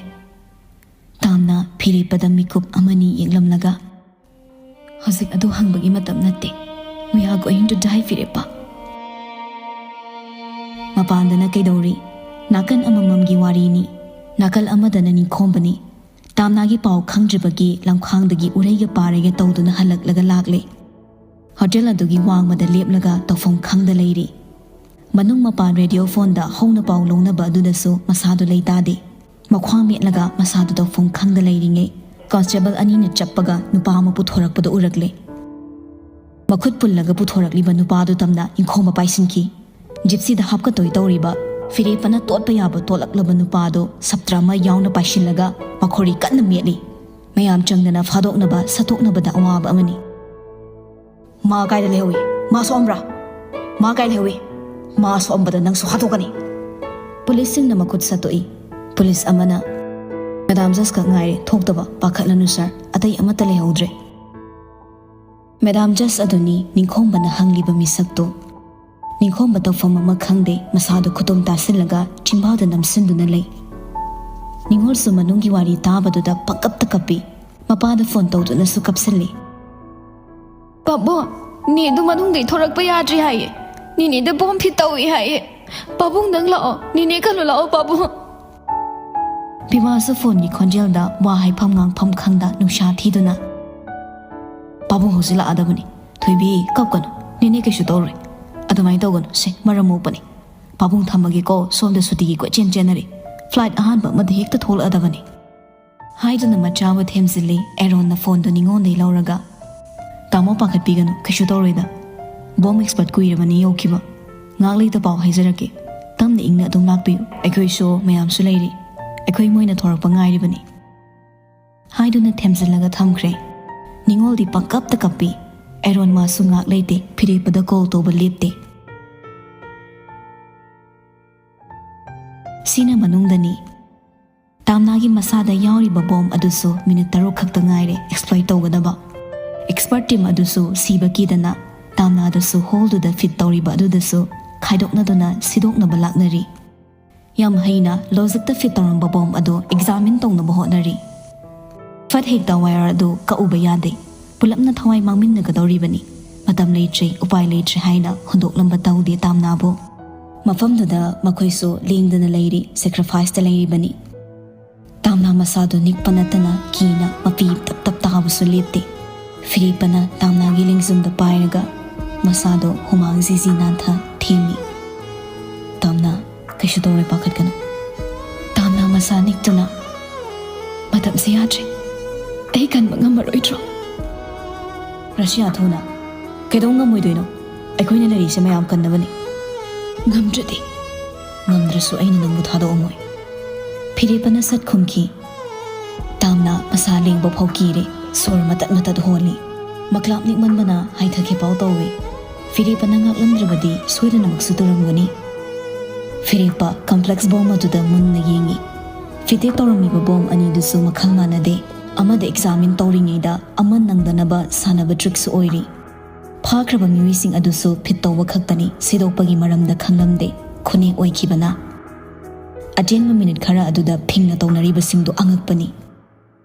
ꯇꯥꯝꯅꯥ ꯐꯤꯔꯦꯞꯄꯗ ꯃꯤꯀꯨꯞ ꯑꯃꯅꯤ ꯌꯦꯡꯂꯝꯂꯒ, "ꯍꯧꯖꯤꯛ ꯑꯗꯨ ꯍꯪꯕꯒꯤ ꯃꯇꯝ ꯅꯠꯇꯦ꯫ We are going to die, ꯐꯤꯔꯦꯞꯄ꯫" ꯃꯄꯥꯟꯗꯅ ꯀꯩꯗꯧꯔꯤ? ꯅꯥꯀꯟ ꯑꯃꯃꯝꯒꯤ ꯋꯥꯔꯤꯅꯤ꯫ ꯅꯥꯀꯜ ꯑꯃꯗꯅ ꯅꯤꯡꯈꯣꯝꯕꯅꯤ꯫ ꯇꯥꯝꯅꯥꯒꯤ ꯄꯥꯎ ꯈꯪꯗ꯭ꯔꯤꯕꯒꯤ ꯂꯝꯈꯥꯡꯗꯒꯤ ꯎꯔꯩꯒ ꯄꯥꯔꯩꯒ ꯇꯧꯗꯨꯅ ꯍꯜꯂꯛꯂꯒ ꯂꯥꯛꯂꯦ꯫ ꯍꯣꯇꯦꯜ ꯑꯗꯨꯒꯤ ꯋꯥꯡꯃꯗ ꯂꯦꯞꯂꯒ ꯇꯧꯐꯝ ꯈꯪꯗ ꯂꯩꯔꯤ꯫ ꯃꯅꯨꯡ ꯃꯄꯥꯟ ꯔꯦꯗꯤꯑꯣ ꯐꯣꯟꯗ ꯍꯧꯅ ꯄꯥꯎ ꯂꯧꯅꯕ ꯑꯗꯨꯗꯁꯨ ꯃꯁꯥꯗꯨ ꯂꯩꯇꯥꯗꯦ꯫ ꯃꯈ꯭ꯋꯥꯡ ꯃꯦꯠꯂꯒ ꯃꯁꯥꯗꯨ ꯇꯧꯐꯝ ꯈꯪꯗ ꯂꯩꯔꯤꯉꯩ, ꯀꯣꯟꯁꯇꯦꯕꯜ ꯑꯅꯤꯅ ꯆꯞꯄꯒ ꯅꯨꯄꯥ ꯑꯃ ꯄꯨꯊꯣꯔꯛꯄꯗꯨ ꯎꯔꯛꯂꯦ꯫ ꯃꯈꯨꯠ ꯄꯨꯜꯂꯒ ꯄꯨꯊꯣꯔꯛꯂꯤꯕ ꯅꯨꯄꯥꯗꯨ ꯇꯝꯅ ꯏꯪꯈꯣꯝꯕ ꯄꯥꯏꯁꯤꯟꯈꯤ꯫ ꯖꯤꯞꯁꯤꯗ ꯍꯥꯞꯀꯠꯇꯣꯏ ꯇꯧꯔꯤꯕ ꯐꯤꯔꯦꯞꯄꯅ ꯇꯣꯠꯄ ꯌꯥꯕ ꯇꯣꯠꯂꯛꯂꯕ ꯅꯨꯄꯥꯗꯨ ꯁꯞꯇ꯭ꯔ ꯑꯃ ꯌꯥꯎꯅ ꯄꯥꯏꯁꯤꯜꯂꯒ ꯃꯈꯣꯔꯤ ꯀꯟꯅ ꯃꯦꯠꯂꯤ꯫ ꯃꯌꯥꯝ ꯆꯪꯗꯅ ꯐꯥꯗꯣꯛꯅꯕ ꯁꯠꯇꯣꯛꯅꯕꯗ ꯑꯋꯥꯕ ꯑꯃꯅꯤ꯫ "ꯃꯥ ꯀꯥꯏꯗ ꯂꯩꯍꯧꯏ? ꯃꯥ ꯁꯣꯛꯑꯝꯕ꯭ꯔꯥ? ꯃꯥ ꯀꯥꯏ ꯂꯩꯍꯧꯏ? ꯃꯥ ꯁꯣꯛꯑꯝꯕꯗ ꯅꯪꯁꯨ ꯍꯥꯠꯇꯣꯛꯀꯅꯤ!" ꯄꯨꯂꯤꯁꯁꯤꯡꯅ ꯃꯈꯨꯠ ꯁꯠꯇꯣꯛꯏ꯫ ꯄꯨꯂꯤꯁ ꯑꯃꯅ, "ꯃꯦꯗꯥꯝ ꯖꯁ ꯈꯛ ꯉꯥꯏꯔꯦ ꯊꯣꯛꯇꯕ, ꯄꯥꯈꯠꯂꯅꯨ ꯁꯥꯔ, ꯑꯇꯩ ꯑꯃꯠꯇ ꯂꯩꯍꯧꯗ꯭ꯔꯦ꯫" ꯃꯦꯗꯥꯝ ꯖꯁ ꯑꯗꯨꯅꯤ ꯅꯤꯡꯈꯣꯝꯕꯅ ꯍꯪꯂꯤꯕ ꯃꯤꯁꯛꯇꯨ꯫ ꯅꯤꯡꯈꯣꯝꯕ ꯇꯧꯐꯝ ꯑꯃ ꯈꯪꯗꯦ, ꯃꯁꯥꯗꯨ ꯈꯨꯇꯨꯝ ꯇꯥꯁꯤꯜꯂꯒ ꯆꯤꯝꯕꯥꯜꯗ ꯅꯝꯁꯤꯟꯗꯨꯅ ꯂꯩ꯫ ꯅꯤꯉꯣꯜꯁꯨ ꯃꯅꯨꯡꯒꯤ ꯋꯥꯔꯤ ꯇꯥꯕꯗꯨꯗ ꯄꯪꯀꯞꯇ ꯀꯞꯄꯤ꯫ ꯃꯄꯥꯗ ꯐꯣꯟ ꯇꯧꯗꯨꯅꯁꯨ ꯀꯞꯁꯤꯜꯂꯤ꯫ "ꯄꯥꯕꯨꯡ, ꯅꯦꯗꯨ ꯃꯅꯨꯡꯗꯩ ꯊꯣꯔꯛꯄ ꯌꯥꯗ꯭ꯔꯤ ꯍꯥꯏꯌꯦ꯫ ꯅꯦꯅꯦꯗ ꯕꯣꯝ ꯐꯤꯠ ꯇꯧꯏ ꯍꯥꯏꯌꯦ꯫ ꯄꯥꯕꯨꯡ, ꯅꯪ ꯂꯥꯛꯑꯣ꯫ ꯅꯦꯅꯦ ꯀꯜꯂꯨ ꯂꯥꯛꯑꯣ, ꯄꯥꯕꯨꯡ꯫" ꯕꯤꯃꯥꯁꯨ ꯐꯣꯟꯒꯤ ꯈꯣꯟꯖꯦꯜꯗ ꯋꯥ ꯍꯥꯏꯐꯝ ꯉꯥꯡꯐꯝ ꯈꯪꯗ ꯅꯨꯡꯁꯥ ꯊꯤꯗꯨꯅ, "ꯄꯥꯕꯨꯡ ꯍꯧꯖꯤꯛ ꯂꯥꯛꯑꯗꯕꯅꯤ꯫ ꯊꯣꯏꯕꯤ, ꯀꯞꯀꯅꯨ꯫ ꯅꯦꯅꯦ ꯀꯩꯁꯨ ꯇꯧꯔꯣꯏ꯫ ꯑꯗꯨꯃꯥꯏꯅ ꯇꯧꯒꯅꯨ꯫ ꯁꯦ, ꯃꯔꯝ ꯃꯣꯛꯄꯅꯤ꯫ ꯄꯥꯕꯨꯡ ꯊꯝꯃꯒꯦꯀꯣ, ꯁꯣꯝꯗ ꯁꯨꯇꯤꯒꯤ ꯀꯣꯏꯆꯦꯟ ꯆꯦꯟꯅꯔꯤ꯫ ꯐ꯭ꯂꯥꯏꯠ ꯑꯍꯥꯟꯕ ꯑꯃꯗ ꯍꯦꯛꯇ ꯊꯣꯛꯂꯛꯑꯗꯕꯅꯤ꯫" ꯍꯥꯏꯗꯨꯅ ꯃꯆꯥꯕꯨ ꯊꯦꯝꯖꯤꯜꯂꯤ꯫ ꯑꯦꯔꯣꯟꯅ ꯐꯣꯟꯗꯨ ꯅꯤꯉꯣꯟꯗꯩ ꯂꯧꯔꯒ, "ꯇꯥꯃꯣ, ꯄꯥꯈꯠꯄꯤꯒꯅꯨ, ꯀꯩꯁꯨ ꯇꯧꯔꯣꯏꯗ꯫ ꯕꯣꯝ ꯑꯦꯛꯁꯄꯔꯠ ꯀꯨꯏꯔꯕꯅꯤ ꯌꯧꯈꯤꯕ꯫ ꯉꯥꯏꯍꯥꯛ ꯂꯩꯇ ꯄꯥꯎ ꯍꯥꯏꯖꯔꯛꯀꯦ꯫ ꯇꯞꯅ ꯏꯪꯅ ꯑꯗꯨꯝ ꯂꯥꯛꯄꯤꯌꯨ꯫ ꯑꯩꯈꯣꯏꯁꯨ ꯃꯌꯥꯝꯁꯨ ꯂꯩꯔꯤ꯫ ꯑꯩꯈꯣꯏ ꯃꯣꯏꯅ ꯊꯣꯔꯛꯄ ꯉꯥꯏꯔꯤꯕꯅꯤ꯫" ꯍꯥꯏꯗꯨꯅ ꯊꯦꯝꯖꯤꯜꯂꯒ ꯊꯝꯈ꯭ꯔꯦ꯫ ꯅꯤꯉꯣꯜꯗꯤ ꯄꯪꯀꯞꯇ ꯀꯞꯄꯤ꯫ ꯑꯦꯔꯣꯟ ꯃꯥꯁꯨ ꯉꯥꯛ ꯂꯩꯇꯦ, ꯐꯤꯔꯦꯞꯄꯗ ꯀꯣꯜ ꯇꯧꯕ ꯂꯦꯞꯇꯦ꯫ ꯁꯤꯅ ꯃꯅꯨꯡꯗꯅꯤ꯫ ꯇꯥꯝꯅꯥꯒꯤ ꯃꯁꯥꯗ ꯌꯥꯎꯔꯤꯕ ꯕꯣꯝ ꯑꯗꯨꯁꯨ ꯃꯤꯅꯤꯠ ꯇꯔꯨꯛ ꯈꯛꯇ ꯉꯥꯏꯔꯦ ꯑꯦꯛꯁꯄ꯭ꯂꯣꯏꯠ ꯇꯧꯒꯗꯕ꯫ ꯑꯦꯛꯁꯄꯔꯠ ꯇꯤꯝ ꯑꯗꯨꯁꯨ ꯁꯤꯕ ꯀꯤꯗꯅ ꯇꯥꯝꯅꯥꯗꯁꯨ ꯍꯣꯜꯗꯨꯗ ꯐꯤꯠ ꯇꯧꯔꯤꯕ ꯑꯗꯨꯗꯁꯨ ꯈꯥꯏꯗꯣꯛꯅꯗꯨꯅ ꯁꯤꯗꯣꯛꯅꯕ ꯂꯥꯛꯅꯔꯤ꯫ ꯌꯥꯝ ꯍꯩꯅ ꯂꯣꯖꯤꯛꯇ ꯐꯤꯠ ꯇꯧꯔꯝꯕ ꯕꯣꯝ ꯑꯗꯨ ꯑꯦꯛꯖꯥꯃꯤꯟ ꯇꯧꯅꯕ ꯍꯣꯠꯅꯔꯤ꯫ ꯐꯠ ꯍꯦꯛꯇ ꯋꯥꯌꯔ ꯑꯗꯨ ꯀꯛꯎꯕ ꯌꯥꯗꯦ꯫ ꯄꯨꯂꯞꯅ ꯊꯋꯥꯏ ꯃꯥꯡꯃꯤꯟꯅꯒꯗꯧꯔꯤꯕꯅꯤ꯫ ꯃꯇꯝ ꯂꯩꯇ꯭ꯔꯦ, ꯎꯄꯥꯏ ꯂꯩꯇ꯭ꯔꯦ ꯍꯥꯏꯅ ꯍꯨꯟꯗꯣꯛꯂꯝꯕ ꯇꯧꯗꯦ ꯇꯥꯝꯅꯥꯕꯨ꯫ ꯃꯐꯝꯗꯨꯗ ꯃꯈꯣꯏꯁꯨ ꯂꯦꯡꯗꯅ ꯂꯩꯔꯤ, ꯁꯦꯀ꯭ꯔꯤꯐꯥꯏꯁꯇ ꯂꯩꯔꯤꯕꯅꯤ꯫ ꯇꯥꯝꯅꯥ ꯃꯁꯥꯗꯨ ꯅꯤꯛꯄ ꯅꯠꯇꯅ ꯀꯤꯅ ꯃꯄꯤ ꯇꯞ ꯇꯞ ꯇꯥꯕꯁꯨ ꯂꯦꯞꯇꯦ꯫ ꯐꯤꯔꯦꯞꯄꯅ ꯇꯥꯝꯅꯥꯒꯤ ꯂꯦꯡꯖꯨꯝꯗ ꯄꯥꯏꯔꯒ ꯃꯁꯥꯗꯣ ꯍꯨꯃꯥꯡ ꯖꯤꯖꯤ ꯅꯥꯟꯊ ꯊꯦꯝꯃꯤ꯫ "ꯇꯥꯝꯅꯥ, ꯀꯩꯁꯨ ꯇꯧꯔꯣꯏ, ꯄꯥꯈꯠꯀꯅꯨ꯫" ꯇꯥꯝꯅꯥ ꯃꯁꯥ ꯅꯤꯛꯇꯨꯅ, "ꯃꯇꯝꯁꯦ ꯌꯥꯗ꯭ꯔꯦ, ꯑꯩ ꯀꯟꯕ ꯉꯝꯃꯔꯣꯏꯗ꯭ꯔꯣ?" "ꯔꯁꯤꯌꯥ, ꯊꯨꯅ꯫ ꯀꯩꯗꯧ ꯉꯝꯃꯣꯏꯗꯣꯏꯅꯣ? ꯑꯩꯈꯣꯏꯅ ꯂꯩꯔꯤꯁꯦ ꯃꯌꯥꯝ ꯀꯟꯅꯕꯅꯤ꯫ ꯉꯝꯗ꯭ꯔꯗꯤ?" "ꯉꯝꯗ꯭ꯔꯁꯨ ꯑꯩꯅ ꯅꯪꯕꯨ ꯊꯥꯗꯣꯛꯑꯝꯃꯣꯏ꯫" ꯐꯤꯔꯦꯞꯄꯅ ꯁꯠ ꯈꯨꯝꯈꯤ꯫ ꯇꯥꯝꯅꯥ ꯃꯁꯥ ꯂꯦꯡꯕ ꯐꯥꯎ ꯀꯤꯔꯦ, ꯁꯣꯔ ꯃꯇꯠ ꯃꯇꯠ ꯍꯣꯜꯂꯤ꯫ ꯃꯀ꯭ꯂꯥꯞ ꯅꯤꯛꯃꯟꯕꯅ ꯍꯥꯏꯊꯈꯤꯐꯥꯎ ꯇꯧꯏ꯫ ꯐꯤꯔꯦꯞꯄꯅ ꯉꯥꯛꯂꯝꯗ꯭ꯔꯕꯗꯤ ꯁꯣꯏꯗꯅꯃꯛꯁꯨ ꯇꯧꯔꯝꯒꯅꯤ꯫ ꯐꯤꯔꯦꯞꯄ ꯀꯝꯄ꯭ꯂꯦꯛꯁ ꯕꯣꯝ ꯑꯗꯨꯗ ꯃꯨꯟꯅ ꯌꯦꯡꯉꯤ꯫ ꯐꯤꯇꯦꯠ ꯇꯧꯔꯝꯃꯤꯕ ꯕꯣꯝ ꯑꯅꯤꯗꯨꯁꯨ ꯃꯈꯜ ꯃꯥꯟꯅꯗꯦ꯫ ꯑꯃꯗ ꯑꯦꯛꯖꯥꯃꯤꯟ ꯇꯧꯔꯤꯉꯩꯗ ꯑꯃ ꯅꯪꯗꯅꯕ ꯁꯥꯟꯅꯕ ꯇ꯭ꯔꯤꯛꯁꯨ ꯑꯣꯏꯔꯤ꯫ ꯐꯥꯈ꯭ꯔꯕ ꯃꯤꯑꯣꯏꯁꯤꯡ ꯑꯗꯨꯁꯨ ꯐꯤꯠ ꯇꯧꯕ ꯈꯛꯇꯅꯤ, ꯁꯤꯗꯣꯛꯄꯒꯤ ꯃꯔꯝꯗ ꯈꯪꯂꯝꯗꯦ꯫ ꯈꯨꯅꯦꯛ ꯑꯣꯏꯈꯤꯕꯅ꯫ ꯑꯇꯦꯟꯕ ꯃꯤꯅꯤꯠ ꯈꯔ ꯑꯗꯨꯗ ꯐꯤꯡꯅ ꯇꯧꯅꯔꯤꯕꯁꯤꯡꯗꯨ ꯑꯉꯛꯄꯅꯤ꯫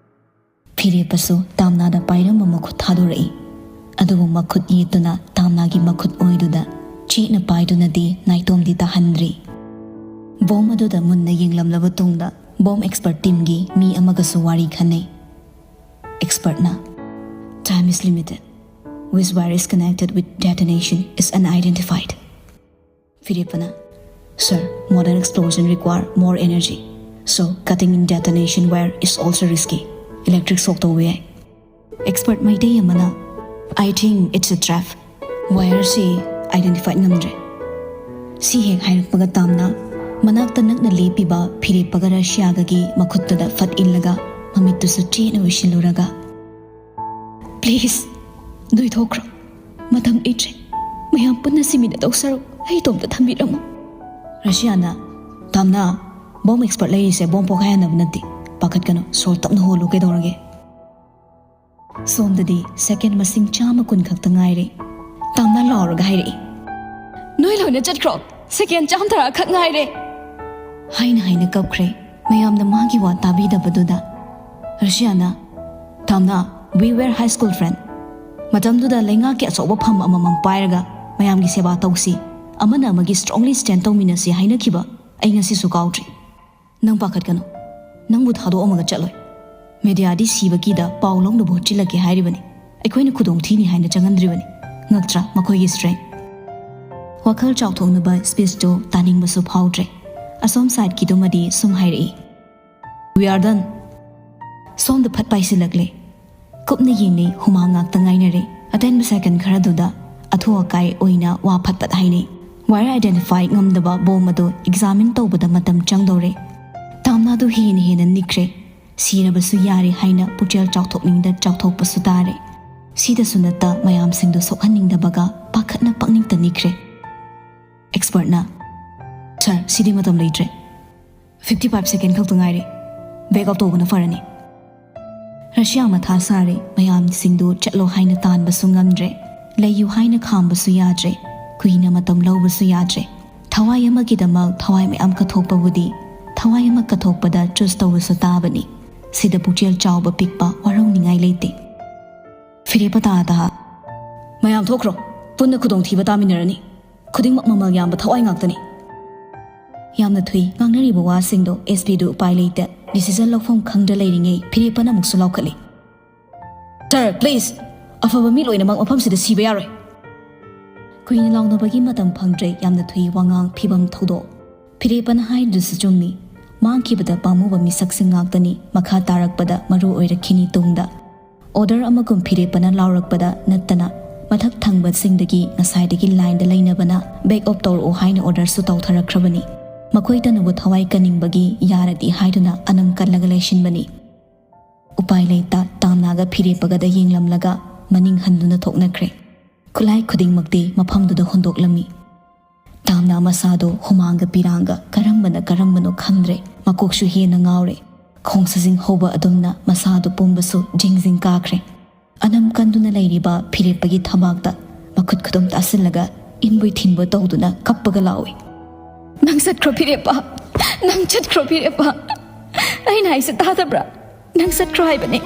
ꯐꯤꯔꯦꯞꯄꯁꯨ ꯇꯥꯝꯅꯥꯗ ꯄꯥꯏꯔꯝꯕ ꯃꯈꯨꯠ ꯊꯥꯗꯣꯔꯛꯏ꯫ ꯑꯗꯨꯕꯨ ꯃꯈꯨꯠ ꯌꯦꯠꯇꯨꯅ ꯇꯥꯝꯅꯥꯒꯤ ꯃꯈꯨꯠ ꯑꯣꯏꯗꯨꯗ ꯆꯦꯠꯅ ꯄꯥꯏꯗꯨꯅꯗꯤ ꯅꯥꯏꯇꯣꯝꯗꯤ ꯇꯥꯍꯟꯗ꯭ꯔꯤ꯫ ꯕꯣꯝ ꯑꯗꯨꯗ ꯃꯨꯟꯅ ꯌꯦꯡꯂꯝꯂꯕ ꯇꯨꯡꯗ ꯕꯣꯝ ꯑꯦꯛꯁꯄꯔꯠ ꯇꯤꯝꯒꯤ ꯃꯤ ꯑꯃꯒꯁꯨ ꯋꯥꯔꯤ ꯈꯟꯅꯩ꯫ ꯑꯦꯛꯁꯄꯔꯠꯅ, "Time is limited. Which wire is connected with detonation is unidentified." ꯐꯤꯔꯦꯞꯄꯅ, "Sir, modern explosion require more energy. So, cutting in detonation wire is also risky. Electric shock ꯇꯧꯕ ꯌꯥꯏ꯫" ꯑꯦꯛꯁꯄꯔꯠ ꯃꯩꯇꯩ ꯑꯃꯅ, "I think it's a trap. ꯋꯥꯌꯔꯁꯤ identify ꯉꯝꯗ꯭ꯔꯦ꯫" ꯁꯤ ꯍꯦꯛ ꯍꯥꯏꯔꯛꯄꯒ ꯇꯥꯝꯅ ꯃꯅꯥꯛꯇ ꯅꯛꯅ ꯂꯦꯞꯄꯤꯕ ꯐꯤꯔꯦꯞꯄꯒ ꯔꯁꯤꯌꯥꯒꯒꯤ ꯃꯈꯨꯠꯇꯨꯗ ꯐꯠ ꯏꯜꯂꯒ ꯃꯃꯤꯠꯇꯨꯁꯨ ꯆꯦꯠꯅ ꯎꯏꯁꯤꯜꯂꯨꯔꯒ, Please, ꯅꯣꯏ ꯊꯣꯛꯈ꯭ꯔꯣ꯫ ꯃꯇꯝ ꯂꯩꯇ꯭ꯔꯦ꯫ ꯃꯌꯥꯝ ꯄꯨꯟꯅ ꯁꯤꯃꯤꯟꯅꯗꯧ ꯁꯔꯨꯛ ꯑꯩ ꯏꯇꯣꯝꯇ ꯊꯝꯕꯤꯔꯝꯃꯣ꯫ ꯔꯁꯤꯌꯥꯅ, "ꯇꯥꯝꯅꯥ, ꯕꯣꯝ ꯑꯦꯛꯁꯄꯔꯠ ꯂꯩꯔꯤꯁꯦ ꯕꯣꯝ ꯄꯣꯈꯥꯏꯍꯟꯅꯕ ꯅꯠꯇꯦ꯫ ꯄꯥꯈꯠꯀꯅꯨ, ꯁꯣꯔ ꯇꯞꯅ ꯍꯣꯜꯂꯨ, ꯀꯩꯗꯧꯔꯒꯦ?" ꯁꯣꯝꯗꯗꯤ ꯁꯦꯀꯦꯟ ꯃꯁꯤꯡ ꯆꯥꯝꯃ ꯀꯨꯟ ꯈꯛꯇ ꯉꯥꯏꯔꯦ꯫ ꯇꯥꯝꯅꯥ ꯂꯥꯎꯔꯒ ꯍꯥꯏꯔꯛꯏ, "ꯅꯣꯏ ꯂꯣꯏꯅ ꯆꯠꯈ꯭ꯔꯣ, ꯁꯦꯀꯦꯟ ꯆꯥꯝ ꯇꯔꯥ ꯈꯛ ꯉꯥꯏꯔꯦ!" ꯍꯥꯏꯅ ꯍꯥꯏꯅ ꯀꯞꯈ꯭ꯔꯦ꯫ ꯃꯌꯥꯝꯅ ꯃꯥꯒꯤ ꯋꯥ ꯇꯥꯕꯤꯗꯕꯗꯨꯗ ꯔꯁꯤꯌꯥꯅ, "Tamna, we were high school friend꯫ ꯃꯇꯝꯗꯨꯗ ꯂꯩꯉꯥꯛꯀꯤ ꯑꯆꯧꯕ ꯐꯝ ꯑꯃꯃꯝ ꯄꯥꯏꯔꯒ ꯃꯌꯥꯝꯒꯤ ꯁꯦꯕꯥ ꯇꯧꯁꯤ, ꯑꯃꯅ ꯑꯃꯒꯤ strongly stand ꯇꯧꯃꯤꯟꯅꯁꯤ ꯍꯥꯏꯅꯈꯤꯕ ꯑꯩ ꯉꯁꯤꯁꯨ ꯀꯥꯎꯗ꯭ꯔꯤ꯫ ꯅꯪ ꯄꯥꯈꯠꯀꯅꯨ, ꯅꯪꯕꯨ ꯊꯥꯗꯣꯛꯑꯝꯃꯒ ꯆꯠꯂꯣꯏ꯫ ꯃꯦꯗꯤꯌꯥꯗꯤ ꯁꯤꯕꯒꯤꯗ ꯄꯥꯎ ꯂꯧꯅꯕ ꯍꯣꯠꯆꯤꯜꯂꯛꯀꯦ ꯍꯥꯏꯔꯤꯕꯅꯤ꯫ ꯑꯩꯈꯣꯏꯅ ꯈꯨꯗꯣꯡ ꯊꯤꯅꯤ ꯍꯥꯏꯅ ꯆꯪꯍꯟꯗ꯭ꯔꯤꯕꯅꯤ꯫ ꯉꯛꯇ꯭ꯔꯥ ꯃꯈꯣꯏꯒꯤ strength?" ꯋꯥꯈꯜ ꯆꯥꯎꯊꯣꯛꯅꯕ speech ꯇꯨ ꯇꯥꯅꯤꯡꯕꯁꯨ ꯐꯥꯎꯗ꯭ꯔꯦ꯫ ꯑꯁꯣꯝ side ꯀꯤꯗꯨꯃꯗꯤ ꯁꯨꯝ ꯍꯥꯏꯔꯛꯏ, "We are done!" ꯁꯣꯝꯗ ꯐꯠ ꯄꯥꯏꯁꯤꯜꯂꯛꯂꯦ꯫ ꯀꯨꯞꯅ ꯌꯦꯡꯅꯩ, ꯍꯨꯃꯥꯡ ꯉꯥꯛꯇ ꯉꯥꯏꯅꯔꯦ꯫ ꯑꯇꯦꯟꯕ second ꯈꯔꯗꯨꯗ ꯑꯊꯨ ꯑꯀꯥꯏ ꯑꯣꯏꯅ ꯋꯥ ꯐꯠ ꯐꯠ ꯍꯥꯏꯅꯩ꯫ Wire identify ꯉꯝꯗꯕ ꯕꯣꯝ ꯑꯗꯨ examine ꯇꯧꯕꯗ ꯃꯇꯝ ꯆꯪꯗꯧꯔꯦ꯫ ꯇꯥꯝꯅꯥꯗꯨ ꯍꯦꯟꯅ ꯍꯦꯟꯅ ꯅꯤꯛꯈ꯭ꯔꯦ꯫ ꯁꯤꯔꯕꯁꯨ ꯌꯥꯔꯦ ꯍꯥꯏꯅ ꯄꯨꯛꯆꯦꯜ ꯆꯥꯎꯊꯣꯛꯅꯤꯡꯗ ꯆꯥꯎꯊꯣꯛꯄꯁꯨ ꯇꯥꯔꯦ꯫ ꯁꯤꯗꯁꯨ ꯅꯠꯇ ꯃꯌꯥꯝꯁꯤꯡꯗꯨ ꯁꯣꯛꯍꯟꯅꯤꯡꯗꯕꯒ ꯄꯥꯈꯠꯅ ꯄꯪꯅꯤꯛꯇ ꯅꯤꯛꯈ꯭ꯔꯦ꯫ Expert ꯅ, "Sir, ꯁꯤꯗꯤ ꯃꯇꯝ ꯂꯩꯇ꯭ꯔꯦ꯫ Fifty five second ꯈꯛꯇ ꯉꯥꯏꯔꯦ꯫ Back up ꯇꯧꯕꯅ ꯐꯔꯅꯤ꯫" ꯔꯁꯤꯌꯥ ꯃꯊꯥ ꯁꯥꯔꯦ꯫ ꯃꯌꯥꯝꯁꯤꯡꯗꯨ ꯆꯠꯂꯣ ꯍꯥꯏꯅ ꯇꯥꯟꯕꯁꯨ ꯉꯝꯗ꯭ꯔꯦ, ꯂꯩꯌꯨ ꯍꯥꯏꯅ ꯈꯥꯝꯕꯁꯨ ꯌꯥꯗ꯭ꯔꯦ, ꯀꯨꯏꯅ ꯃꯇꯝ ꯂꯧꯕꯁꯨ ꯌꯥꯗ꯭ꯔꯦ꯫ ꯊꯋꯥꯏ ꯑꯃꯒꯤꯗꯃꯛ ꯊꯋꯥꯏ ꯃꯌꯥꯝ ꯀꯠꯊꯣꯛꯄꯕꯨꯗꯤ ꯊꯋꯥꯏ ꯑꯃ ꯀꯠꯊꯣꯛꯄꯗ choose ꯇꯧꯕꯁꯨ ꯇꯥꯕꯅꯤ꯫ ꯁꯤꯗ ꯄꯨꯛꯆꯦꯜ ꯆꯥꯎꯕ ꯄꯤꯛꯄ ꯋꯥꯔꯧꯅꯤꯡꯉꯥꯏ ꯂꯩꯇꯦ꯫ ꯐꯤꯔꯦꯞꯄ ꯇꯥ ꯇꯥ, "ꯃꯌꯥꯝ ꯊꯣꯛꯈ꯭ꯔꯣ, ꯄꯨꯟꯅ ꯈꯨꯗꯣꯡꯊꯤꯕ ꯇꯥꯃꯤꯟꯅꯔꯅꯤ꯫ ꯈꯨꯗꯤꯡꯃꯛ ꯃꯃꯜ ꯌꯥꯝꯕ ꯊꯋꯥꯏ ꯉꯥꯛꯇꯅꯤ꯫" ꯌꯥꯝꯅ ꯊꯨꯏ꯫ ꯉꯥꯡꯅꯔꯤꯕ ꯋꯥꯁꯤꯡꯗꯣ ꯑꯦꯁ ꯄꯤꯗꯨ ꯎꯄꯥꯏ ꯂꯩꯇ decision ꯂꯧꯐꯝ ꯈꯪꯗ꯭ꯔ ꯂꯩꯔꯤꯉꯩ ꯐꯤꯔꯦꯞꯄꯅ ꯑꯃꯨꯛꯁꯨ ꯂꯥꯎꯈꯠꯂꯤ, "Sir, please! ꯑꯐꯕ ꯃꯤ ꯂꯣꯏꯅꯃꯛ ꯃꯐꯝꯁꯤꯗ ꯁꯤꯕ ꯌꯥꯔꯣꯏ!" ꯀꯨꯏꯅ ꯂꯥꯎꯅꯕꯒꯤ ꯃꯇꯝ ꯐꯪꯗ꯭ꯔꯦ꯫ ꯌꯥꯝꯅ ꯊꯨꯏ ꯋꯥꯉꯥꯡ ꯐꯤꯕꯝ ꯊꯧꯗꯣꯛ꯫ ꯐꯤꯔꯦꯞꯄꯅ ꯍꯥꯏꯔꯤꯗꯨꯁꯨ ꯆꯨꯝꯃꯤ꯫ ꯃꯥꯡꯈꯤꯕꯗ ꯄꯥꯝꯃꯨꯕ ꯃꯤꯁꯛꯁꯤꯡ ꯉꯥꯛꯇꯅꯤ ꯃꯈꯥ ꯇꯥꯔꯛꯄꯗ ꯃꯔꯨ ꯑꯣꯏꯔꯛꯈꯤꯅꯤ ꯇꯨꯡꯗ꯫ Order ꯑꯃꯒꯨꯝ ꯐꯤꯔꯦꯞꯄꯅ ꯂꯥꯎꯔꯛꯄꯗ ꯅꯠꯇꯅ ꯃꯊꯛ ꯊꯪꯕꯁꯤꯡꯗꯒꯤ ꯉꯁꯥꯏꯗꯒꯤ line ꯗ ꯂꯩꯅꯕꯅ back up ꯇꯧꯔꯛꯑꯣ ꯍꯥꯏꯅ order ꯁꯨ ꯇꯧꯊꯔꯛꯈ꯭ꯔꯕꯅꯤ꯫ ꯃꯈꯣꯏ ꯇꯅꯕꯨ ꯊꯋꯥꯏ ꯀꯟꯅꯤꯡꯕꯒꯤ ꯌꯥꯔꯗꯤ ꯍꯥꯏꯗꯨꯅ ꯑꯅꯝ ꯀꯜꯂꯒ ꯂꯩꯁꯤꯟꯕꯅꯤ꯫ ꯎꯄꯥꯏ ꯂꯩꯇ ꯇꯥꯝꯅꯥꯒ ꯐꯤꯔꯦꯞꯄꯒꯗ ꯌꯦꯡꯂꯝꯂꯒ ꯃꯅꯤꯡ ꯍꯟꯗꯨꯅ ꯊꯣꯛꯅꯈ꯭ꯔꯦ꯫ ꯈꯨꯠꯂꯥꯏ ꯈꯨꯗꯤꯡꯃꯛꯇꯤ ꯃꯐꯝꯗꯨꯗ ꯍꯨꯟꯗꯣꯛꯂꯝꯃꯤ꯫ ꯇꯥꯝꯅꯥ ꯃꯁꯥꯗꯣ ꯍꯨꯃꯥꯡꯒ ꯄꯤꯔꯥꯡꯒ ꯀꯔꯝꯕꯅ ꯀꯔꯝꯕꯅꯣ ꯈꯪꯗ꯭ꯔꯦ꯫ ꯃꯀꯣꯛꯁꯨ ꯍꯦꯟꯅ ꯉꯥꯎꯔꯦ꯫ ꯈꯣꯡ ꯁꯥꯖꯤꯡ ꯍꯧꯕ ꯑꯗꯨꯝꯅ ꯃꯁꯥꯗꯨ ꯄꯨꯝꯕꯁꯨ ꯖꯤꯡ ꯖꯤꯡ ꯀꯥꯈ꯭ꯔꯦ꯫ ꯑꯅꯝ ꯀꯟꯗꯨꯅ ꯂꯩꯔꯤꯕ ꯐꯤꯔꯦꯞꯄꯒꯤ ꯊꯕꯥꯛꯇ ꯃꯈꯨꯠ ꯈꯨꯗꯨꯝ ꯇꯥꯁꯤꯜꯂꯒ ꯏꯟꯕꯣꯏ ꯊꯤꯟꯕꯣꯏ ꯇꯧꯗꯨꯅ ꯀꯞꯄꯒ ꯂꯥꯎꯏ꯫ "ꯅꯪ ꯆꯠꯈ꯭ꯔꯣ ꯐꯤꯔꯦꯞꯄ, ꯅꯪ ꯆꯠꯈ꯭ꯔꯣ ꯐꯤꯔꯦꯞꯄ, ꯑꯩꯅ ꯍꯥꯏꯁꯦ ꯇꯥꯗꯕ꯭ꯔꯥ? ꯅꯪ ꯆꯠꯈ꯭ꯔꯣ ꯍꯥꯏꯕꯅꯦ꯫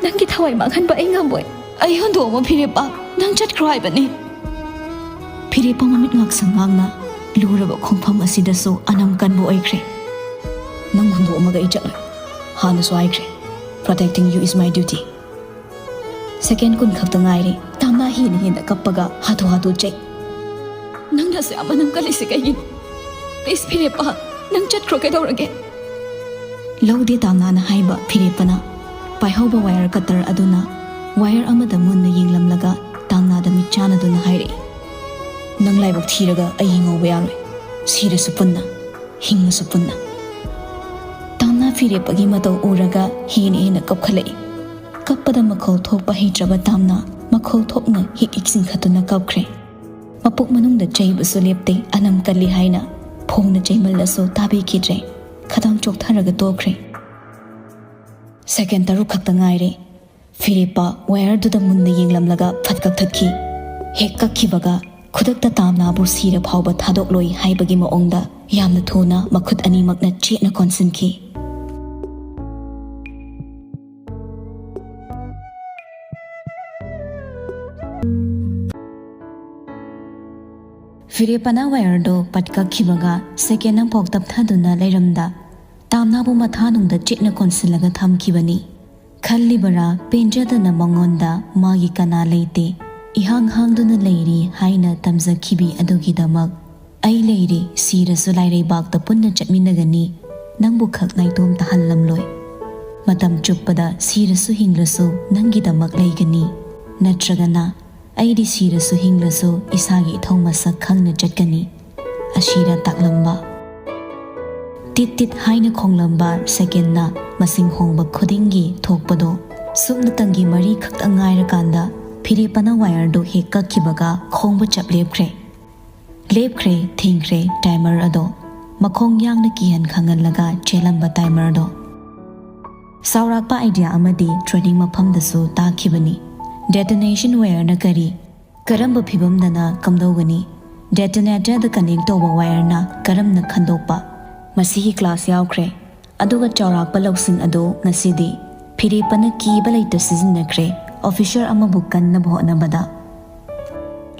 ꯅꯪꯒꯤ ꯊꯋꯥꯏ ꯃꯥꯡꯍꯟꯕ ꯑꯩ ꯉꯝꯃꯣꯏ꯫ ꯑꯩ ꯍꯨꯟꯗꯣꯛꯑꯝꯃꯣ ꯐꯤꯔꯦꯞꯄ, ꯅꯪ ꯆꯠꯈ꯭ꯔꯣ ꯍꯥꯏꯕꯅꯦ꯫" ꯐꯤꯔꯦꯞꯄ ꯃꯃꯤꯠ ꯉꯥꯛꯁꯪ ꯉꯥꯡꯅ ꯂꯨꯔꯕ ꯈꯣꯡꯐꯝ ꯑꯁꯤꯗꯁꯨ ꯑꯅꯝ ꯀꯟꯕ ꯑꯣꯏꯈ꯭ꯔꯦ꯫ "ꯅꯪ ꯍꯨꯟꯗꯣꯛꯑꯝꯃꯒ ꯑꯩ ꯆꯠꯂꯣꯏ꯫ ꯍꯥꯟꯅꯁꯨ ꯍꯥꯏꯈ꯭ꯔꯦ, protecting you is my duty꯫" ꯁꯦꯀꯦꯟ ꯀꯨꯟ ꯈꯛꯇ ꯉꯥꯏꯔꯦ꯫ ꯇꯥꯝꯅꯥ ꯍꯦꯟꯅ ꯍꯦꯟꯅ ꯀꯞꯄꯒ ꯍꯥꯊꯨ ꯍꯥꯊꯨ ꯆꯩ꯫ "ꯅꯪꯅ ꯑꯁꯨꯛ ꯌꯥꯝ ꯃꯅꯝ ꯀꯜꯂꯤꯁꯦ ꯀꯩꯒꯤꯅꯣ? Please ꯐꯤꯔꯦꯞꯄ, ꯅꯪ ꯆꯠꯈ꯭ꯔꯣ ꯀꯩꯗꯧꯔꯒꯦ?" ꯂꯧꯗꯦ ꯇꯥꯝꯅꯥꯅ ꯍꯥꯏꯕ ꯐꯤꯔꯦꯞꯄꯅ꯫ ꯄꯥꯏꯍꯧꯕ ꯋꯥꯌꯔ ꯀꯠꯇꯔ ꯑꯗꯨꯅ ꯋꯥꯌꯔ ꯑꯃꯗ ꯃꯨꯟꯅ ꯌꯦꯡꯂꯝꯂꯒ ꯇꯥꯝꯅꯥꯗ ꯃꯤꯠ ꯆꯥꯟꯅꯗꯨꯅ ꯍꯥꯏꯔꯛꯏ, "ꯅꯪ ꯂꯥꯏꯕꯛ ꯊꯤꯔꯒ ꯑꯩ ꯍꯤꯡꯍꯧꯕ ꯌꯥꯔꯣꯏ꯫ ꯁꯤꯔꯁꯨ ꯄꯨꯟꯅ, ꯍꯤꯡꯉꯁꯨ ꯄꯨꯟꯅ꯫" ꯇꯥꯝꯅꯥ ꯐꯤꯔꯦꯞꯄꯒꯤ ꯃꯇꯧ ꯎꯔꯒ ꯍꯦꯟꯅ ꯍꯦꯟꯅ ꯀꯞꯈꯠꯂꯛꯏ꯫ ꯀꯞꯄꯗ ꯃꯈꯣꯜ ꯊꯣꯛꯄ ꯍꯩꯇ꯭ꯔꯕ ꯇꯥꯝꯅꯥ ꯃꯈꯣꯜ ꯊꯣꯛꯅ ꯍꯤꯛ ꯍꯤꯛ ꯆꯤꯡꯈꯠꯇꯨꯅ ꯀꯞꯈ꯭ꯔꯦ꯫ ꯃꯄꯨꯛ ꯃꯅꯨꯡꯗ ꯆꯩꯕꯁꯨ ꯂꯦꯞꯇꯦ꯫ ꯑꯅꯝ ꯀꯜꯂꯤ ꯍꯥꯏꯅ ꯐꯣꯡꯅ ꯆꯩꯃꯜꯂꯁꯨ ꯇꯥꯕꯤꯈꯤꯗ꯭ꯔꯦ꯫ ꯈꯗꯥꯡ ꯆꯣꯛꯊꯔꯒ ꯇꯣꯛꯈ꯭ꯔꯦ꯫ ꯁꯦꯀꯦꯟ ꯇꯔꯨꯛ ꯈꯛꯇ ꯉꯥꯏꯔꯦ꯫ ꯐꯤꯔꯦꯞꯄ ꯋꯥꯌꯔꯗꯨꯗ ꯃꯨꯟꯅ ꯌꯦꯡꯂꯝꯂꯒ ꯐꯠ ꯀꯛꯊꯠꯈꯤ꯫ ꯍꯦꯛ ꯀꯛꯈꯤꯕꯒ ꯈꯨꯗꯛꯇ ꯇꯥꯝꯅꯥꯕꯨ ꯁꯤꯔ ꯐꯥꯎꯕ ꯊꯥꯗꯣꯛꯂꯣꯏ ꯍꯥꯏꯕꯒꯤ ꯃꯑꯣꯡꯗ ꯌꯥꯝꯅ ꯊꯨꯅ ꯃꯈꯨꯠ ꯑꯅꯤꯃꯛꯅ ꯆꯦꯠꯅ ꯀꯣꯟꯁꯤꯟꯈꯤ꯫ ꯐꯤꯔꯦꯞꯄꯅ ꯋꯥꯌꯔꯗꯨ ꯄꯠ ꯀꯛꯈꯤꯕꯒ ꯁꯦꯀꯦꯟ ꯑꯃꯐꯥꯎ ꯇꯞꯊꯗꯨꯅ ꯂꯩꯔꯝꯗ ꯇꯥꯝꯅꯥꯕꯨ ꯃꯊꯥꯅꯨꯡꯗ ꯆꯦꯠꯅ ꯀꯣꯟꯁꯤꯜꯂꯒ ꯊꯝꯈꯤꯕꯅꯤ꯫ ꯈꯜꯂꯤꯕꯔꯥ ꯄꯦꯟꯖꯗꯅ ꯃꯉꯣꯟꯗ ꯃꯥꯒꯤ ꯀꯅꯥ ꯂꯩꯇꯦ, ꯏꯍꯥꯡ ꯍꯥꯡꯗꯨꯅ ꯂꯩꯔꯤ ꯍꯥꯏꯅ ꯇꯝꯖꯈꯤꯕꯤ ꯑꯗꯨꯒꯤꯗꯃꯛ꯫ ꯑꯩ ꯂꯩꯔꯤ, ꯁꯤꯔꯁꯨ ꯂꯥꯏꯔꯩꯕꯥꯛꯇ ꯄꯨꯟꯅ ꯆꯠꯃꯤꯟꯅꯒꯅꯤ, ꯅꯪꯕꯨ ꯈꯛ ꯅꯥꯏꯇꯣꯝ ꯇꯥꯍꯜꯂꯝꯂꯣꯏ꯫ ꯃꯇꯝ ꯆꯨꯞꯄꯗ ꯁꯤꯔꯁꯨ ꯍꯤꯡꯂꯁꯨ ꯅꯪꯒꯤꯗꯃꯛ ꯂꯩꯒꯅꯤ, ꯅꯠꯇ꯭ꯔꯒꯅ ꯑꯩꯗꯤ ꯁꯤꯔꯁꯨ ꯍꯤꯡꯂꯁꯨ ꯏꯁꯥꯒꯤ ꯏꯊꯧ ꯃꯁꯛ ꯈꯪꯅ ꯆꯠꯀꯅꯤ꯫ ꯑꯁꯤꯔ ꯇꯥꯛꯂꯝꯕ꯫ ꯇꯤꯠ ꯇꯤꯠ ꯍꯥꯏꯅ ꯈꯣꯡꯂꯝꯕ ꯁꯦꯀꯦꯟꯅ ꯃꯁꯤꯡ ꯍꯣꯡꯕ ꯈꯨꯗꯤꯡꯒꯤ ꯊꯣꯛꯄꯗꯣ, ꯁꯨꯞꯅꯇꯪꯒꯤ ꯃꯔꯤ ꯈꯛꯇ ꯉꯥꯏꯔꯀꯥꯟꯗ ꯐꯤꯔꯦꯞꯄꯅ ꯋꯥꯌꯔꯗꯨ ꯍꯦꯛ ꯀꯛꯈꯤꯕꯒ ꯈꯣꯡꯕ ꯆꯞ ꯂꯦꯞꯈ꯭ꯔꯦ꯫ ꯂꯦꯞꯈ꯭ꯔꯦ, ꯊꯤꯡꯈ꯭ꯔꯦ ꯇꯥꯏꯃꯔ ꯑꯗꯣ, ꯃꯈꯣꯡ ꯌꯥꯡꯅ ꯀꯤꯍꯟ ꯈꯪꯍꯜꯂꯒ ꯆꯦꯜꯂꯝꯕ ꯇꯥꯏꯃꯔꯗꯣ꯫ ꯆꯥꯎꯔꯥꯛꯄ ꯑꯥꯏꯗꯤꯌꯥ ꯑꯃꯗꯤ ꯇ꯭ꯔꯦꯅꯤꯡ ꯃꯐꯝꯗꯁꯨ ꯇꯥꯛꯈꯤꯕꯅꯤ꯫ ꯗꯦꯇꯣꯅꯦꯁꯟ ꯋꯥꯌꯔꯅ ꯀꯔꯤ? ꯀꯔꯝꯕ ꯐꯤꯕꯝꯗꯅ ꯀꯝꯗꯧꯒꯅꯤ? ꯗꯦꯇꯣꯅꯦꯇꯔꯗ ꯀꯅꯦꯛ ꯇꯧꯕ ꯋꯥꯌꯔꯅ ꯀꯔꯝꯅ ꯈꯟꯗꯣꯛꯄ? ꯃꯁꯤꯒꯤ ꯀ꯭ꯂꯥꯁ ꯌꯥꯎꯈ꯭ꯔꯦ꯫ ꯑꯗꯨꯒ ꯆꯥꯎꯔꯥꯛꯄ ꯂꯧꯁꯤꯡ ꯑꯗꯨ ꯉꯁꯤꯗꯤ ꯐꯤꯔꯦꯞꯄꯅ ꯀꯤꯕ ꯂꯩꯇ ꯁꯤꯖꯤꯟꯅꯈ꯭ꯔꯦ, ꯑꯣꯐꯤꯁꯔ ꯑꯃꯕꯨ ꯀꯟꯅꯕ ꯍꯣꯠꯅꯕꯗ꯫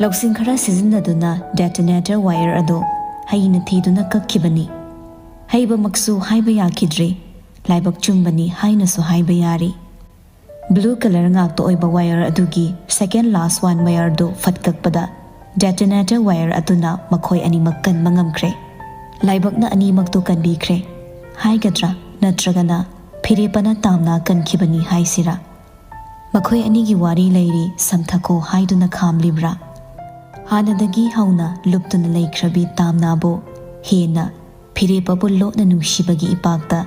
ꯂꯧꯁꯤꯡ ꯈꯔ ꯁꯤꯖꯤꯟꯅꯗꯨꯅ ꯗꯦꯇꯣꯅꯦꯇꯔ ꯋꯥꯌꯔ ꯑꯗꯨ ꯍꯩꯅ ꯊꯤꯗꯨꯅ ꯀꯛꯈꯤꯕꯅꯤ꯫ ꯍꯩꯕꯃꯛꯁꯨ ꯍꯥꯏꯕ ꯌꯥꯈꯤꯗ꯭ꯔꯤ, ꯂꯥꯏꯕꯛ ꯆꯨꯝꯕꯅꯤ ꯍꯥꯏꯅꯁꯨ ꯍꯥꯏꯕ ꯌꯥꯔꯤ꯫ ꯕ꯭ꯂꯨ ꯀꯂꯔ ꯉꯥꯛꯇ ꯑꯣꯏꯕ ꯋꯥꯌꯔ ꯑꯗꯨꯒꯤ ꯁꯦꯀꯦꯟ ꯂꯥꯁ ꯋꯥꯟ ꯋꯥꯌꯔꯗꯨ ꯐꯠ ꯀꯛꯄꯗ, ꯗꯦꯇꯣꯅꯦꯇꯔ ꯋꯥꯌꯔ ꯑꯗꯨꯅ ꯃꯈꯣꯏ ꯑꯅꯤꯃꯛ ꯀꯟꯕ ꯉꯝꯈ꯭ꯔꯦ꯫ ꯂꯥꯏꯕꯛꯅ ꯑꯅꯤꯃꯛꯇꯨ ꯀꯟꯕꯤꯈ꯭ꯔꯦ ꯍꯥꯏꯒꯗ꯭ꯔꯥ, ꯅꯠꯇ꯭ꯔꯒꯅ ꯐꯤꯔꯦꯞꯄꯅ ꯇꯥꯝꯅ ꯀꯟꯈꯤꯕꯅꯤ ꯍꯥꯏꯁꯤꯔꯥ? ꯃꯈꯣꯏ ꯑꯅꯤꯒꯤ ꯋꯥꯔꯤ ꯂꯩꯔꯤ, ꯁꯝꯊꯈꯣ ꯍꯥꯏꯗꯨꯅ ꯈꯥꯝꯂꯤꯕ꯭ꯔꯥ? ꯍꯥꯟꯅꯗꯒꯤ ꯍꯧꯅ ꯂꯨꯞꯇꯨꯅ ꯂꯩꯈ꯭ꯔꯕꯤ ꯇꯥꯝꯅꯥꯕꯨ ꯍꯦꯟꯅ ꯐꯤꯔꯦꯞꯄꯕꯨ ꯂꯣꯠꯅ ꯅꯨꯡꯁꯤꯕꯒꯤ ꯏꯄꯥꯛꯇ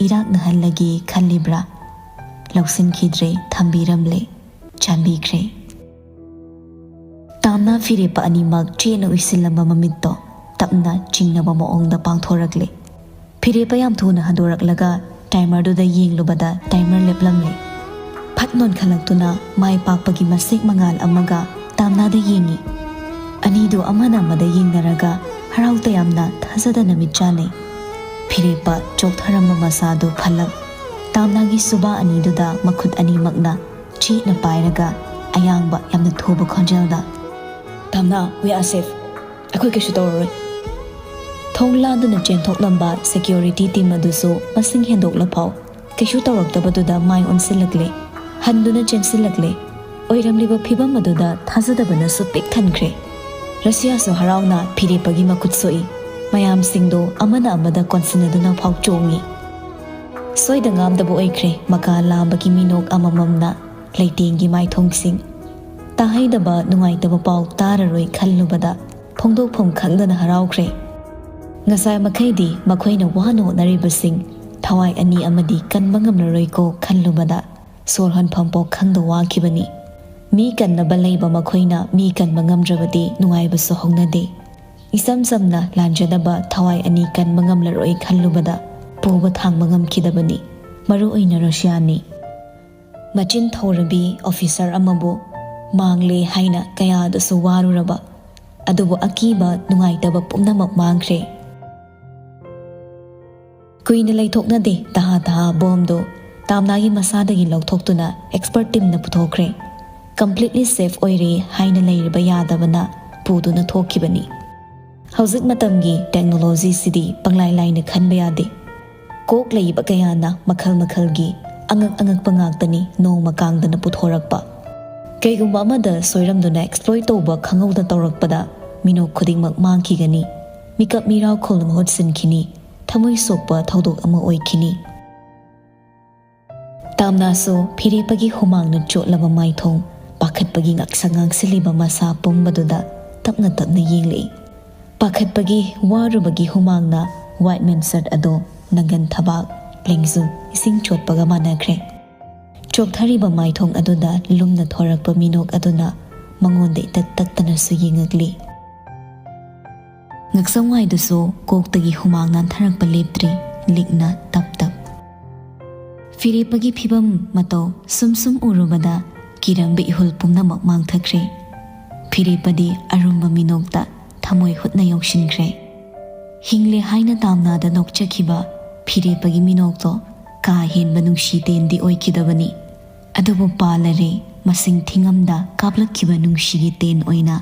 ꯏꯔꯥꯛꯅꯍꯜꯂꯒꯦ ꯈꯜꯂꯤꯕ꯭ꯔꯥ? ꯂꯧꯁꯤꯟꯈꯤꯗ꯭ꯔꯦ, ꯊꯝꯕꯤꯔꯝꯂꯦ, ꯆꯥꯟꯕꯤꯈ꯭ꯔꯦ꯫ ꯇꯥꯝꯅꯥ ꯐꯤꯔꯦꯞꯄ ꯑꯅꯤꯃꯛ ꯆꯦꯠꯅ ꯎꯏꯁꯤꯜꯂꯝꯕ ꯃꯃꯤꯠꯇꯣ ꯇꯞꯅ ꯆꯤꯡꯅꯕ ꯃꯑꯣꯡꯗ ꯄꯥꯡꯊꯣꯔꯛꯂꯦ꯫ ꯐꯤꯔꯦꯞꯄ ꯌꯥꯝ ꯊꯨꯅ ꯍꯟꯗꯣꯔꯛꯂꯒ ꯇꯥꯏꯃꯔꯗꯨꯗ ꯌꯦꯡꯂꯨꯕꯗ ꯇꯥꯏꯃꯔ ꯂꯦꯞꯂꯝꯂꯦ꯫ ꯐꯠ ꯅꯣꯟꯈꯠꯂꯛꯇꯨꯅ ꯃꯥꯏ ꯄꯥꯛꯄꯒꯤ ꯃꯁꯦꯛ ꯃꯉꯥꯜ ꯑꯃꯒ ꯇꯥꯝꯅꯥꯗ ꯌꯦꯡꯉꯤ꯫ ꯑꯅꯤꯗꯨ ꯑꯃꯅ ꯑꯃꯗ ꯌꯦꯡꯅꯔꯒ ꯍꯔꯥꯎ ꯇꯌꯥꯝꯅ ꯊꯥꯖꯗꯅ ꯃꯤꯠ ꯆꯥꯟꯅꯩ꯫ ꯐꯤꯔꯦꯞꯄ ꯆꯣꯛꯊꯔꯝꯕ ꯃꯁꯥꯗꯨ ꯐꯜꯂꯛ ꯇꯥꯝꯅꯥꯒꯤ ꯁꯨꯕꯥ ꯑꯅꯤꯗꯨꯗ ꯃꯈꯨꯠ ꯑꯅꯤꯃꯛꯅ ꯆꯦꯠꯅ ꯄꯥꯏꯔꯒ ꯑꯌꯥꯡꯕ ꯌꯥꯝꯅ ꯊꯨꯕ ꯈꯣꯟꯖꯦꯜꯗ, "ꯇꯥꯝꯅꯥ, we are safe꯫ ꯑꯩꯈꯣꯏ ꯀꯩꯁꯨ ꯇꯧꯔꯔꯣꯏ꯫" ꯊꯣꯡ ꯂꯥꯟꯗꯨꯅ ꯆꯦꯟꯊꯣꯛꯂꯝꯕ ꯁꯦꯀ꯭ꯌꯨꯔꯤꯇꯤ ꯇꯤꯝ ꯑꯗꯨꯁꯨ ꯃꯁꯤꯡ ꯍꯦꯟꯗꯣꯛꯂꯐꯥꯎ ꯀꯩꯁꯨ ꯇꯧꯔꯛꯇꯕꯗꯨꯗ ꯃꯥꯏ ꯑꯣꯟꯁꯤꯜꯂꯛꯂꯦ꯫ ꯍꯟꯗꯨꯅ ꯆꯦꯟꯁꯤꯜꯂꯛꯂꯦ꯫ ꯑꯣꯏꯔꯝꯂꯤꯕ ꯐꯤꯕꯝ ꯑꯗꯨꯗ ꯊꯥꯖꯗꯕꯅꯁꯨ ꯄꯤꯛ ꯊꯟꯈ꯭ꯔꯦ꯫ ꯔꯁꯤꯌꯥꯁꯨ ꯍꯔꯥꯎꯅ ꯐꯤꯔꯦꯞꯄꯒꯤ ꯃꯈꯨꯠ ꯁꯣꯛꯏ꯫ ꯃꯌꯥꯝꯁꯤꯡꯗꯣ ꯑꯃꯅ ꯑꯃꯗ ꯀꯣꯟꯁꯤꯟꯅꯗꯨꯅ ꯐꯥꯎ ꯆꯣꯡꯉꯤ꯫ ꯁꯣꯏꯗ ꯉꯥꯝꯗꯕ ꯑꯣꯏꯈ꯭ꯔꯦ ꯃꯀꯥ ꯂꯥꯝꯕꯒꯤ ꯃꯤꯅꯣꯛ ꯑꯃꯃꯝꯅ ꯂꯩꯇꯦꯡꯒꯤ ꯃꯥꯏꯊꯣꯡꯁꯤꯡ꯫ ꯇꯥꯍꯩꯗꯕ ꯅꯨꯡꯉꯥꯏꯇꯕ ꯄꯥꯎ ꯇꯥꯔꯔꯣꯏ ꯈꯜꯂꯨꯕꯗ ꯐꯣꯡꯗꯣꯛꯐꯝ ꯈꯪꯗꯅ ꯍꯔꯥꯎꯈ꯭ꯔꯦ꯫ ꯉꯁꯥꯏ ꯃꯈꯩꯗꯤ ꯃꯈꯣꯏꯅ ꯋꯥꯅ ꯍꯣꯠꯅꯔꯤꯕꯁꯤꯡ ꯊꯋꯥꯏ ꯑꯅꯤ ꯑꯃꯗꯤ ꯀꯟꯕ ꯉꯝꯂꯔꯣꯏꯀꯣ ꯈꯜꯂꯨꯕꯗ ꯁꯣꯔ ꯍꯣꯟꯐꯝ ꯄꯣꯛ ꯈꯪꯗ ꯋꯥꯈꯤꯕꯅꯤ꯫ ꯃꯤ ꯀꯟꯅꯕ ꯂꯩꯕ ꯃꯈꯣꯏꯅ ꯃꯤ ꯀꯟꯕ ꯉꯝꯗ꯭ꯔꯕꯗꯤ ꯅꯨꯡꯉꯥꯏꯕꯁꯨ ꯍꯧꯅꯗꯦ꯫ ꯏꯁꯝ ꯁꯝꯅ ꯂꯥꯟꯖꯗꯕ ꯊꯋꯥꯏ ꯑꯅꯤ ꯀꯟꯕ ꯉꯝꯂꯔꯣꯏ ꯈꯜꯂꯨꯕꯗ ꯄꯨꯕ ꯊꯥꯡꯕ ꯉꯝꯈꯤꯗꯕꯅꯤ, ꯃꯔꯨ ꯑꯣꯏꯅ ꯔꯣꯁꯤꯌꯥꯅꯤ꯫ ꯃꯆꯤꯟ ꯊꯧꯔꯕꯤ ꯑꯣꯐꯤꯁꯔ ꯑꯃꯕꯨ ꯃꯥꯡꯂꯦ ꯍꯥꯏꯅ ꯀꯌꯥꯗꯁꯨ ꯋꯥꯔꯨꯔꯕ, ꯑꯗꯨꯕꯨ ꯑꯀꯤꯕ ꯅꯨꯡꯉꯥꯏꯇꯕ ꯄꯨꯝꯅꯃꯛ ꯃꯥꯡꯈ꯭ꯔꯦ꯫ ꯀꯨꯏꯅ ꯂꯩꯊꯣꯛꯅꯗꯦ, ꯇꯍꯥ ꯇꯍꯥ ꯕꯣꯝꯗꯨ ꯇꯥꯝꯅꯥꯒꯤ ꯃꯁꯥꯗꯒꯤ ꯂꯧꯊꯣꯛꯇꯨꯅ ꯑꯦꯛꯁꯄꯔꯠ ꯇꯤꯝꯅ ꯄꯨꯊꯣꯛꯈ꯭ꯔꯦ꯫ ꯀꯝꯄ꯭ꯂꯤꯠꯂꯤ ꯁꯦꯐ ꯑꯣꯏꯔꯦ ꯍꯥꯏꯅ ꯂꯩꯔꯕ ꯌꯥꯗꯕꯅ ꯄꯨꯗꯨꯅ ꯊꯣꯛꯈꯤꯕꯅꯤ꯫ ꯍꯧꯖꯤꯛ ꯃꯇꯝꯒꯤ ꯇꯦꯛꯅꯣꯂꯣꯖꯤꯁꯤꯗꯤ ꯄꯪꯂꯥꯏ ꯂꯥꯏꯅ ꯈꯟꯕ ꯌꯥꯗꯦ꯫ ꯀꯣꯛ ꯂꯩꯕ ꯀꯌꯥꯅ ꯃꯈꯜ ꯃꯈꯜꯒꯤ ꯑꯉꯛ ꯑꯉꯛꯄ ꯉꯥꯛꯇꯅꯤ ꯅꯣꯡꯃ ꯀꯥꯡꯗꯅ ꯄꯨꯊꯣꯔꯛꯄ꯫ ꯀꯩꯒꯨꯝꯕ ꯑꯃꯗ ꯁꯣꯏꯔꯝꯗꯨꯅ ꯑꯦꯛꯁꯄ꯭ꯂꯣꯏꯠ ꯇꯧꯕ ꯈꯪꯍꯧꯗ ꯇꯧꯔꯛꯄꯗ ꯃꯤꯅꯣꯛ ꯈꯨꯗꯤꯡꯃꯛ ꯃꯥꯡꯈꯤꯒꯅꯤ꯫ ꯃꯤꯀꯞ ꯃꯤꯔꯥꯎ ꯈꯣꯜ ꯃꯍꯨꯠ ꯁꯤꯟꯈꯤꯅꯤ꯫ ꯊꯃꯣꯏ ꯁꯣꯛꯄ ꯊꯧꯗꯣꯛ ꯑꯃ ꯑꯣꯏꯈꯤꯅꯤ꯫ ꯇꯥꯝꯅꯥꯁꯨ ꯐꯤꯔꯦꯞꯄꯒꯤ ꯍꯨꯃꯥꯡꯅ ꯆꯣꯠꯂꯕ ꯃꯥꯏꯊꯣꯡ, ꯄꯥꯈꯠꯄꯒꯤ ꯉꯥꯛꯁꯪ ꯉꯥꯡꯁꯤꯜꯂꯤꯕ ꯃꯁꯥ ꯄꯨꯝꯕꯗꯨꯗ ꯇꯞꯅ ꯇꯞꯅ ꯌꯦꯡꯂꯛꯏ꯫ ꯄꯥꯈꯠꯄꯒꯤ, ꯋꯥꯔꯨꯕꯒꯤ ꯍꯨꯃꯥꯡꯅ ꯋꯥꯏꯠꯃꯦꯟ ꯁꯔꯠ ꯑꯗꯣ ꯅꯪꯒꯟ, ꯊꯕꯥꯛ, ꯂꯦꯡꯖꯨꯝ ꯏꯁꯤꯡ ꯆꯣꯠꯄꯒ ꯃꯥꯟꯅꯈ꯭ꯔꯦ꯫ ꯆꯣꯛꯊꯔꯤꯕ ꯃꯥꯏꯊꯣꯡ ꯑꯗꯨꯗ ꯂꯨꯝꯅ ꯊꯣꯔꯛꯄ ꯃꯤꯅꯣꯛ ꯑꯗꯨꯅ ꯃꯉꯣꯟꯗ ꯏꯇꯠ ꯇꯠꯇꯅꯁꯨ ꯌꯦꯡꯉꯛꯂꯤ꯫ ꯉꯛꯁꯝ ꯋꯥꯏꯗꯨꯁꯨ ꯀꯣꯛꯇꯒꯤ ꯍꯨꯃꯥꯡ ꯅꯥꯟꯊꯔꯛꯄ ꯂꯦꯞꯇ꯭ꯔꯤ, ꯂꯤꯛꯅ ꯇꯞ ꯇꯞ꯫ ꯐꯤꯔꯦꯞꯄꯒꯤ ꯐꯤꯕꯝ ꯃꯇꯧ ꯁꯨꯝ ꯁꯨꯝ ꯎꯔꯨꯕꯗ ꯀꯤꯔꯝꯕ ꯏꯍꯨꯜ ꯄꯨꯝꯅꯃꯛ ꯃꯥꯡꯊꯈ꯭ꯔꯦ꯫ ꯐꯤꯔꯦꯞꯄꯗꯤ ꯑꯔꯨꯝꯕ ꯃꯤꯅꯣꯛꯇ ꯊꯃꯣꯏ ꯍꯨꯠꯅ ꯌꯧꯁꯤꯟꯈ꯭ꯔꯦ꯫ ꯍꯤꯡꯂꯦ ꯍꯥꯏꯅ ꯇꯥꯝꯅꯥꯗ ꯅꯣꯛꯆꯈꯤꯕ ꯐꯤꯔꯦꯞꯄꯒꯤ ꯃꯤꯅꯣꯛꯇꯣ ꯀꯥ ꯍꯦꯟꯕ ꯅꯨꯡꯁꯤ ꯇꯦꯟꯗꯤ ꯑꯣꯏꯈꯤꯗꯕꯅꯤ꯫ ꯑꯗꯨꯕꯨ ꯄꯥꯂꯔꯦ ꯃꯁꯤꯡ ꯊꯤꯉꯝꯗ ꯀꯥꯞꯂꯛꯈꯤꯕ ꯅꯨꯡꯁꯤꯒꯤ ꯇꯦꯟ ꯑꯣꯏꯅ꯫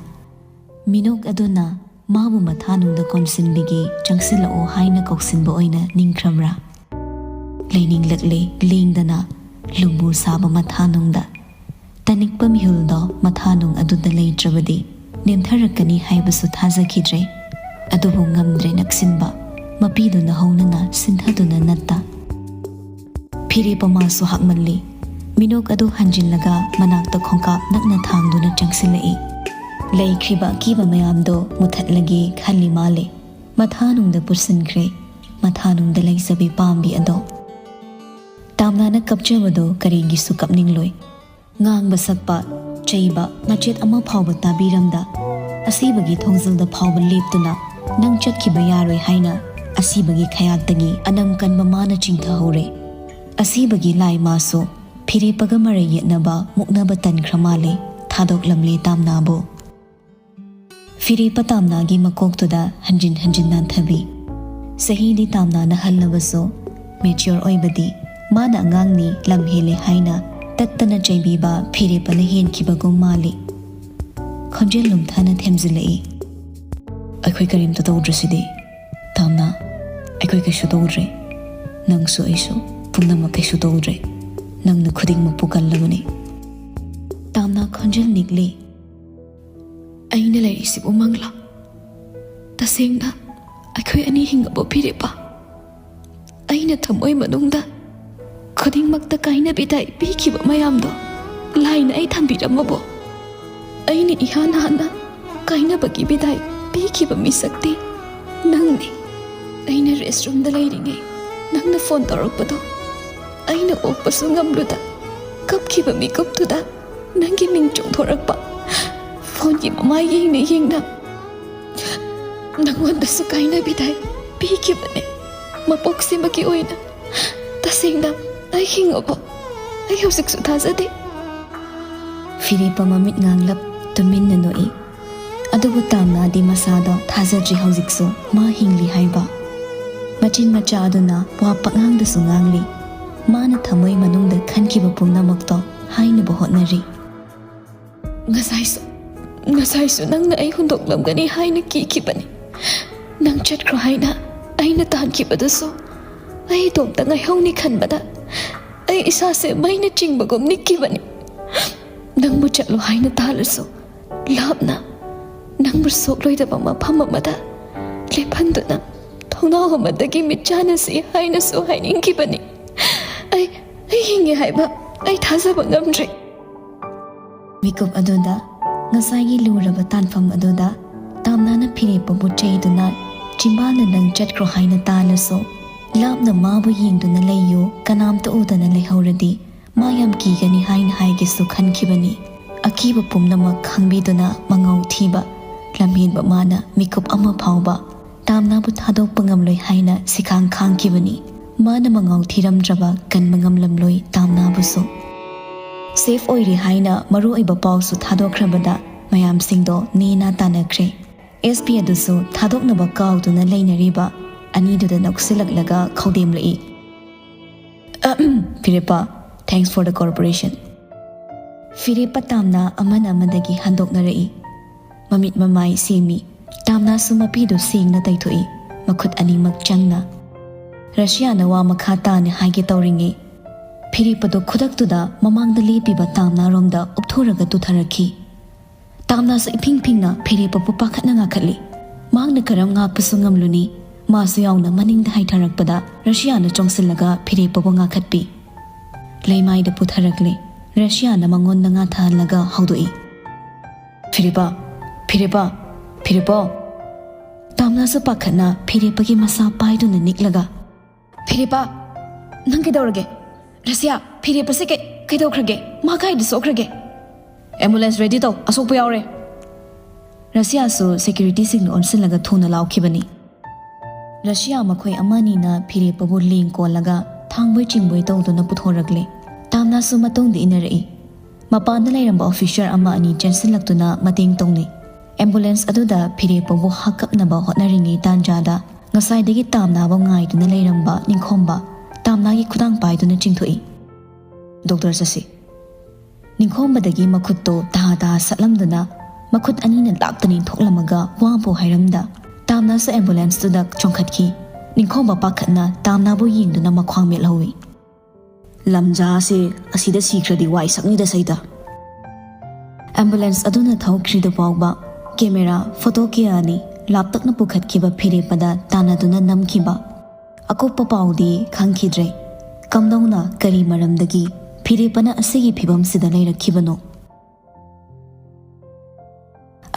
ꯃꯤꯅꯣꯛ ꯑꯗꯨꯅ ꯃꯥꯕꯨ ꯃꯊꯥꯅꯨꯡꯗ ꯀꯣꯟꯁꯤꯟꯕꯤꯒꯦ, ꯆꯪꯁꯤꯜꯂꯛꯑꯣ ꯍꯥꯏꯅ ꯀꯧꯁꯤꯟꯕ ꯑꯣꯏꯅ ꯅꯤꯡꯈ꯭ꯔꯕ꯭ꯔꯥ? ꯂꯩꯅꯤꯡꯂꯛꯂꯦ ꯂꯦꯡꯗꯅ ꯂꯨꯝꯕꯨ ꯁꯥꯕ ꯃꯊꯥꯅꯨꯡꯗ꯫ ꯇꯅꯤꯛꯄ ꯃꯤꯍꯨꯜꯗꯣ ꯃꯊꯥꯅꯨꯡ ꯑꯗꯨꯗ ꯂꯩꯇ꯭ꯔꯕꯗꯤ ꯅꯦꯝꯊꯔꯛꯀꯅꯤ ꯍꯥꯏꯕꯁꯨ ꯊꯥꯖꯈꯤꯗ꯭ꯔꯦ꯫ ꯑꯗꯨꯕꯨ ꯉꯝꯗ꯭ꯔꯦ ꯅꯛꯁꯤꯟꯕ, ꯃꯄꯤꯗꯨꯅ ꯍꯧꯅꯅ ꯁꯤꯟꯊꯗꯨꯅ ꯅꯠꯇ꯫ ꯐꯤꯔꯦꯞꯄ ꯃꯥꯁꯨ ꯍꯥꯛꯃꯜꯂꯤ꯫ ꯃꯤꯅꯣꯛ ꯑꯗꯨ ꯍꯟꯖꯤꯜꯂꯒ ꯃꯅꯥꯛꯇ ꯈꯣꯡꯀꯥꯞ ꯅꯛꯅ ꯊꯥꯡꯗꯨꯅ ꯆꯪꯁꯤꯜꯂꯛꯏ꯫ ꯂꯩꯈ꯭ꯔꯤꯕ ꯑꯀꯤꯕ ꯃꯌꯥꯝꯗꯣ ꯃꯨꯊꯠꯂꯒꯦ ꯈꯜꯂꯤ ꯃꯥꯜꯂꯦ꯫ ꯃꯊꯥꯅꯨꯡꯗ ꯄꯨꯁꯤꯟꯈ꯭ꯔꯦ, ꯃꯊꯥꯅꯨꯡꯗ ꯂꯩꯖꯕꯤ ꯄꯥꯝꯕꯤ ꯑꯗꯣ꯫ ꯇꯥꯝꯅꯥꯅ ꯀꯞꯆꯕꯗꯣ ꯀꯔꯤꯒꯤꯁꯨ ꯀꯞꯅꯤꯡꯂꯣꯏ꯫ ꯉꯥꯡꯕ ꯁꯛꯄ, ꯆꯩꯕ, ꯃꯆꯦꯠ ꯑꯃ ꯐꯥꯎꯕ ꯇꯥꯕꯤꯔꯝꯗ, ꯑꯁꯤꯕꯒꯤ ꯊꯣꯡꯖꯤꯜꯗ ꯐꯥꯎꯕ ꯂꯦꯞꯇꯨꯅ, "ꯅꯪ ꯆꯠꯈꯤꯕ ꯌꯥꯔꯣꯏ" ꯍꯥꯏꯅ ꯑꯁꯤꯕꯒꯤ ꯈꯌꯥꯠꯇꯒꯤ ꯑꯅꯝ ꯀꯟꯕ ꯃꯥꯅ ꯆꯤꯡꯊꯍꯧꯔꯦ꯫ ꯑꯁꯤꯕꯒꯤ ꯂꯥꯏ ꯃꯥꯁꯨ ꯐꯤꯔꯦꯞꯄꯒ ꯃꯔꯩ ꯌꯦꯠꯅꯕ, ꯃꯨꯛꯅꯕ ꯇꯟꯈ꯭ꯔ ꯃꯥꯜꯂꯦ, ꯊꯥꯗꯣꯛꯂꯝꯂꯦ ꯇꯥꯝꯅꯥꯕꯨ꯫ ꯐꯤꯔꯦꯞꯄ ꯇꯥꯝꯅꯥꯒꯤ ꯃꯀꯣꯛꯇꯨꯗ ꯍꯟꯖꯤꯟ ꯍꯟꯖꯤꯟ ꯅꯥꯟꯊꯕꯤ꯫ ꯆꯍꯤꯗꯤ ꯇꯥꯝꯅꯥꯅ ꯍꯜꯂꯕꯁꯨ, ꯃꯦꯆ꯭ꯌꯣꯔ ꯑꯣꯏꯕꯗꯤ, ꯃꯥꯅ ꯑꯉꯥꯡꯅꯤ, ꯂꯝ ꯍꯦꯜꯂꯦ ꯍꯥꯏꯅ ꯇꯠꯇꯅ ꯆꯩꯕꯤꯕ ꯐꯤꯔꯦꯞꯄꯅ ꯍꯦꯟꯈꯤꯕꯒꯨꯝ ꯃꯥꯜꯂꯤ꯫ ꯈꯣꯟꯖꯦꯜ ꯂꯨꯝꯊꯅ ꯊꯦꯝꯖꯤꯜꯂꯛꯏ꯫ "ꯑꯩꯈꯣꯏ ꯀꯔꯤꯝꯇ ꯇꯧꯗ꯭ꯔꯁꯤꯗꯤ, ꯇꯥꯝꯅꯥ꯫ ꯑꯩꯈꯣꯏ ꯀꯩꯁꯨ ꯇꯧꯗ꯭ꯔꯦ꯫ ꯅꯪꯁꯨ ꯑꯩꯁꯨ ꯄꯨꯝꯅꯃꯛ ꯀꯩꯁꯨ ꯇꯧꯗ꯭ꯔꯦ꯫ ꯅꯪꯅ ꯈꯨꯗꯤꯡꯃꯛꯄꯨ ꯀꯜꯂꯕꯅꯤ꯫" ꯇꯥꯝꯅꯥ ꯈꯣꯟꯖꯦꯜ ꯅꯤꯛꯂꯤ꯫ "ꯑꯩꯅ ꯂꯩꯔꯤꯁꯤꯕꯨ ꯃꯪꯂꯥ? ꯇꯁꯦꯡꯅ ꯑꯩꯈꯣꯏ ꯑꯅꯤ ꯍꯤꯡꯉꯕꯣ ꯐꯤꯔꯦꯞꯄ? ꯑꯩꯅ ꯊꯃꯣꯏ ꯃꯅꯨꯡꯗ ꯈꯨꯗꯤꯡꯃꯛꯇ ꯀꯥꯏꯅꯕꯤꯗꯥꯏ ꯄꯤꯈꯤꯕ ꯃꯌꯥꯝꯗꯣ ꯂꯥꯏꯅ ꯑꯩ ꯊꯝꯕꯤꯔꯝꯃꯕꯣ? ꯑꯩꯅ ꯏꯍꯥꯟ ꯍꯥꯟꯅ ꯀꯥꯏꯅꯕꯒꯤ ꯕꯤꯗꯥꯏ ꯄꯤꯈꯤꯕ ꯃꯤꯁꯛꯇꯤ ꯅꯪꯅꯤ꯫" ꯑꯩꯅ ꯔꯦꯁꯔꯨꯝꯗ ꯂꯩꯔꯤꯉꯩ ꯅꯪꯅ ꯐꯣꯟ ꯇꯧꯔꯛꯄꯗꯣ, ꯑꯩꯅ ꯑꯣꯛꯄꯁꯨ ꯉꯝꯂꯨꯗ ꯀꯞꯈꯤꯕ ꯃꯤꯀꯨꯞꯇꯨꯗ ꯅꯪꯒꯤ ꯃꯤꯡ ꯆꯣꯡꯊꯣꯔꯛꯄ꯫ ꯐꯣꯟꯒꯤ ꯃꯃꯥꯏ ꯌꯦꯡꯅ ꯌꯦꯡꯅ ꯅꯪꯉꯣꯟꯗꯁꯨ ꯀꯥꯏꯅꯕꯤꯗꯥꯏ ꯄꯤꯈꯤꯕꯅꯦ꯫ ꯃꯄꯣꯛꯁꯤꯃꯒꯤ ꯑꯣꯏꯅ꯫ ꯇꯁꯦꯡꯅ ꯑꯩ ꯍꯤꯡꯉꯕꯣ? ꯑꯩ ꯍꯧꯖꯤꯛꯁꯨ ꯊꯥꯖꯗꯦ꯫ ꯐꯤꯔꯦꯞꯄ ꯃꯃꯤꯠ ꯉꯥꯡꯂꯞ ꯇꯨꯃꯤꯟꯅ ꯅꯣꯛꯏ꯫ ꯑꯗꯨꯕꯨ ꯇꯥꯝꯅꯥꯗꯤ ꯃꯁꯥꯗꯣ ꯊꯥꯖꯗ꯭ꯔꯤ ꯍꯧꯖꯤꯛꯁꯨ ꯃꯥ ꯍꯤꯡꯂꯤ ꯍꯥꯏꯕ꯫ ꯃꯆꯤꯟ ꯃꯆꯥ ꯑꯗꯨꯅ ꯋꯥ ꯄꯛꯉꯥꯡꯗꯁꯨ ꯉꯥꯡꯂꯤ꯫ ꯃꯥꯅ ꯊꯃꯣꯏ ꯃꯅꯨꯡꯗ ꯈꯟꯈꯤꯕ ꯄꯨꯝꯅꯃꯛꯇꯣ ꯍꯥꯏꯅꯕ ꯍꯣꯠꯅꯔꯤ꯫ "ꯉꯁꯥꯏꯁꯨ, ꯉꯁꯥꯏꯁꯨ ꯅꯪꯅ ꯑꯩ ꯍꯨꯟꯗꯣꯛꯂꯝꯒꯅꯤ ꯍꯥꯏꯅ ꯀꯤꯈꯤꯕꯅꯤ꯫ ꯅꯪ ꯆꯠꯈ꯭ꯔꯣ ꯍꯥꯏꯅ ꯑꯩꯅ ꯇꯥꯟꯈꯤꯕꯗꯨꯁꯨ ꯑꯩ ꯏꯇꯣꯝꯇ ꯉꯥꯏꯍꯧꯅꯤ ꯈꯟꯕꯗ ꯑꯩ ꯏꯁꯥꯁꯦ ꯃꯩꯅ ꯆꯤꯡꯕꯒꯨꯝ ꯅꯤꯛꯈꯤꯕꯅꯤ꯫ ꯅꯪꯕꯨ ꯆꯠꯂꯣ ꯍꯥꯏꯅ ꯇꯥꯜꯂꯁꯨ ꯂꯥꯞꯅ ꯅꯪꯕꯨ ꯁꯣꯛꯂꯣꯏꯗꯕ ꯃꯐꯝ ꯑꯃꯗ ꯂꯦꯞꯍꯟꯗꯨꯅ ꯊꯣꯡꯅꯥꯎ ꯑꯃꯗꯒꯤ ꯃꯤꯠ ꯆꯥꯟꯅꯁꯤ ꯍꯥꯏꯅꯁꯨ ꯍꯥꯏꯅꯤꯡꯈꯤꯕꯅꯤ꯫ ꯑꯩ, ꯑꯩ ꯍꯤꯡꯉꯦ ꯍꯥꯏꯕ ꯑꯩ ꯊꯥꯖꯕ ꯉꯝꯗ꯭ꯔꯦ꯫" ꯃꯤꯀꯨꯞ ꯑꯗꯨꯗ, ꯉꯁꯥꯏꯒꯤ ꯂꯨꯔꯕ ꯇꯥꯟꯐꯝ ꯑꯗꯨꯗ, ꯇꯥꯝꯅꯥꯅ ꯐꯤꯔꯦꯞꯄꯕꯨ ꯆꯩꯗꯨꯅ ꯆꯤꯝꯕꯥꯜꯅ ꯅꯪ ꯆꯠꯈ꯭ꯔꯣ ꯍꯥꯏꯅ ꯇꯥꯜꯂꯁꯨ, ꯂꯥꯞꯅ ꯃꯥꯕꯨ ꯌꯦꯡꯗꯨꯅ ꯂꯩꯌꯨ, ꯀꯅꯥꯝꯇ ꯎꯗꯅ ꯂꯩꯍꯧꯔꯗꯤ ꯃꯥ ꯌꯥꯝ ꯀꯤꯒꯅꯤ ꯍꯥꯏꯅ ꯍꯥꯏꯒꯦꯁꯨ ꯈꯟꯈꯤꯕꯅꯤ꯫ ꯑꯀꯤꯕ ꯄꯨꯝꯅꯃꯛ ꯈꯪꯕꯤꯗꯨꯅ ꯃꯉꯥꯎ ꯊꯤꯕ ꯂꯝꯍꯦꯟꯕ ꯃꯥꯅ ꯃꯤꯀꯨꯞ ꯑꯃ ꯐꯥꯎꯕ ꯇꯥꯝꯅꯥꯕꯨ ꯊꯥꯗꯣꯛꯄ ꯉꯝꯂꯣꯏ ꯍꯥꯏꯅ ꯁꯤꯈꯥꯡ ꯈꯥꯡꯈꯤꯕꯅꯤ꯫ ꯃꯥꯅ ꯃꯉꯥꯎ ꯊꯤꯔꯝꯗ꯭ꯔꯕ ꯀꯟꯕ ꯉꯝꯂꯝꯂꯣꯏ ꯇꯥꯝꯅꯥꯕꯨꯁꯨ꯫ ꯁꯦꯐ ꯑꯣꯏꯔꯦ ꯍꯥꯏꯅ ꯃꯔꯨ ꯑꯣꯏꯕ ꯄꯥꯎꯁꯨ ꯊꯥꯗꯣꯛꯈ꯭ꯔꯕꯗ ꯃꯌꯥꯝꯁꯤꯡꯗꯣ ꯅꯦꯅꯥ ꯇꯥꯅꯈ꯭ꯔꯦ꯫ ꯑꯦꯁ ꯄꯤ ꯑꯗꯨꯁꯨ ꯊꯥꯗꯣꯛꯅꯕ ꯀꯥꯎꯗꯨꯅ ꯂꯩꯅꯔꯤꯕ ꯑꯅꯤꯗꯨꯗ ꯅꯣꯛꯁꯤꯜꯂꯛꯂꯒ ꯈꯧꯗꯦꯝꯂꯛꯏ꯫ "ꯑꯍꯝ, ꯐꯤꯔꯦꯞꯄ, thanks for the cooperation." ꯐꯤꯔꯦꯞꯄ ꯇꯥꯝꯅ ꯑꯃꯅ ꯑꯃꯗꯒꯤ ꯍꯟꯗꯣꯛꯅꯔꯛꯏ꯫ ꯃꯃꯤꯠ ꯃꯃꯥꯏ ꯁꯦꯝꯃꯤ꯫ ꯇꯥꯝꯅꯥꯁꯨ ꯃꯄꯤꯗꯨ ꯁꯦꯡꯅ ꯇꯩꯊꯣꯛꯏ, ꯃꯈꯨꯠ ꯑꯅꯤꯃꯛ ꯆꯪꯅ꯫ ꯔꯁꯤꯌꯥꯅ ꯋꯥ ꯃꯈꯥ ꯇꯥꯅ ꯍꯥꯏꯒꯦ ꯇꯧꯔꯤꯉꯩ, ꯐꯤꯔꯦꯞꯄꯗꯨ ꯈꯨꯗꯛꯇꯨꯗ ꯃꯃꯥꯡꯗ ꯂꯦꯞꯄꯤꯕ ꯇꯥꯝꯅꯥꯔꯣꯝꯗ ꯎꯞꯊꯣꯔꯒ ꯇꯨꯊꯔꯛꯈꯤ꯫ ꯇꯥꯝꯅꯥꯁꯨ ꯏꯐꯤꯡ ꯐꯤꯡꯅ ꯐꯤꯔꯦꯞꯄꯕꯨ ꯄꯥꯈꯠꯅ ꯉꯥꯈꯠꯂꯤ꯫ ꯃꯍꯥꯛꯅ ꯀꯔꯝ ꯉꯥꯛꯄꯁꯨ ꯉꯝꯂꯨꯅꯤ꯫ ꯃꯥꯁꯨ ꯌꯥꯎꯅ ꯃꯅꯤꯡꯗ ꯍꯥꯏꯊꯔꯛꯄꯗ ꯔꯁꯤꯌꯥꯅ ꯆꯣꯡꯁꯤꯜꯂꯒ ꯐꯤꯔꯦꯞꯄꯕꯨ ꯉꯥꯈꯠꯄꯤ꯫ ꯂꯩꯃꯥꯏꯗ ꯄꯨꯊꯔꯛꯂꯦ꯫ ꯔꯁꯤꯌꯥꯅ ꯃꯉꯣꯟꯗ ꯉꯥꯊꯍꯜꯂꯒ ꯍꯧꯗꯣꯛꯏ, "ꯐꯤꯔꯦꯞꯄ, ꯐꯤꯔꯦꯞꯄ, ꯐꯤꯔꯦꯞꯄꯣ!" ꯇꯥꯝꯅꯥꯁꯨ ꯄꯥꯈꯠꯅ ꯐꯤꯔꯦꯞꯄꯒꯤ ꯃꯁꯥ ꯄꯥꯏꯗꯨꯅ ꯅꯤꯛꯂꯒ, "ꯐꯤꯔꯦꯞꯄ, ꯅꯪ ꯀꯩꯗꯧꯔꯒꯦ? ꯔꯁꯤꯌꯥ, ꯐꯤꯔꯦꯞꯄꯁꯦ ꯀꯩ-, ꯀꯩꯗꯧꯈ꯭ꯔꯒꯦ? ꯃꯥ ꯀꯥꯏꯗ ꯁꯣꯛꯈ꯭ꯔꯒꯦ? ꯑꯦꯝꯕꯨꯂꯦꯟꯁ ꯔꯦꯗꯤ ꯇꯧ, ꯑꯁꯣꯛꯄ ꯌꯥꯎꯔꯦ!" ꯔꯁꯤꯌꯥꯁꯨ ꯁꯦꯀ꯭ꯌꯨꯔꯤꯇꯤꯁꯤꯡꯅ ꯑꯣꯟꯁꯤꯜꯂꯒ ꯊꯨꯅ ꯂꯥꯎꯈꯤꯕꯅꯤ꯫ ꯔꯁꯤꯌꯥ ꯃꯈꯣꯏ ꯑꯃꯅꯤꯅ ꯐꯤꯔꯦꯞꯄꯕꯨ ꯂꯦꯡ ꯀꯣꯜꯂꯒ ꯊꯥꯡꯕꯣꯏ ꯆꯤꯡꯕꯣꯏ ꯇꯧꯗꯨꯅ ꯄꯨꯊꯣꯔꯛꯂꯦ꯫ ꯇꯥꯝꯅꯥꯁꯨ ꯃꯇꯨꯡꯗ ꯏꯟꯅꯔꯛꯏ꯫ ꯃꯄꯥꯟꯗ ꯂꯩꯔꯝꯕ ꯑꯣꯐꯤꯁꯔ ꯑꯃ ꯑꯅꯤ ꯆꯦꯟꯁꯤꯜꯂꯛꯇꯨꯅ ꯃꯇꯦꯡ ꯇꯧꯅꯩ꯫ ꯑꯦꯝꯕꯨꯂꯦꯟꯁ ꯑꯗꯨꯗ ꯐꯤꯔꯦꯞꯄꯕꯨ ꯍꯥꯞꯀꯞꯅꯕ ꯍꯣꯠꯅꯔꯤꯉꯩ ꯇꯥꯟꯖꯥꯗ ꯉꯁꯥꯏꯗꯒꯤ ꯇꯥꯝꯅꯥꯕꯨ ꯉꯥꯏꯗꯨꯅ ꯂꯩꯔꯝꯕ ꯅꯤꯡꯈꯣꯝꯕ ꯇꯥꯝꯅꯥꯒꯤ ꯈꯨꯗꯥꯡ ꯄꯥꯏꯗꯨꯅ ꯆꯤꯡꯊꯣꯛꯏ꯫ "ꯗꯣꯛꯇꯔ ꯆꯠꯁꯤ꯫" ꯅꯤꯡꯈꯣꯝꯕꯗꯒꯤ ꯃꯈꯨꯠꯇꯣ ꯇꯍꯥ ꯇꯍꯥ ꯁꯠꯂꯝꯗꯨꯅ ꯃꯈꯨꯠ ꯑꯅꯤꯅ ꯂꯥꯛꯇꯅ ꯏꯟꯊꯣꯛꯂꯝꯃꯒ ꯋꯥꯕꯨ ꯍꯥꯏꯔꯝꯗ ꯇꯥꯝꯅꯥꯁꯨ ꯑꯦꯝꯕꯨꯂꯦꯟꯁꯇꯨꯗ ꯆꯣꯡꯈꯠꯈꯤ꯫ ꯅꯤꯡꯈꯣꯝꯕ ꯄꯥꯈꯠꯅ ꯇꯥꯝꯅꯥꯕꯨ ꯌꯦꯡꯗꯨꯅ ꯃꯈ꯭ꯋꯥꯡ ꯃꯦꯠꯍꯧꯏ꯫ "ꯂꯝꯖꯥꯁꯦ ꯑꯁꯤꯗ ꯁꯤꯈ꯭ꯔꯗꯤ ꯋꯥꯏ ꯁꯛꯅꯤꯗ ꯁꯩꯗ꯫" ꯑꯦꯝꯕꯨꯂꯦꯟꯁ ꯑꯗꯨꯅ ꯊꯧꯈ꯭ꯔꯤꯗꯨ ꯐꯥꯎꯕ ꯀꯦꯃꯦꯔꯥ, ꯐꯣꯇꯣ ꯀꯌꯥꯅꯤ ꯂꯥꯞꯇꯛꯅ ꯄꯨꯈꯠꯈꯤꯕ ꯐꯤꯔꯦꯞꯄꯗ ꯇꯥꯟꯅꯗꯨꯅ ꯅꯝꯈꯤꯕ꯫ ꯑꯀꯨꯞꯄ ꯄꯥꯎꯗꯤ ꯈꯪꯈꯤꯗ꯭ꯔꯦ꯫ ꯀꯝꯗꯧꯅ, ꯀꯔꯤ ꯃꯔꯝꯗꯒꯤ ꯐꯤꯔꯦꯞꯄꯅ ꯑꯁꯤꯒꯤ ꯐꯤꯕꯝꯁꯤꯗ ꯂꯩꯔꯛꯈꯤꯕꯅꯣ?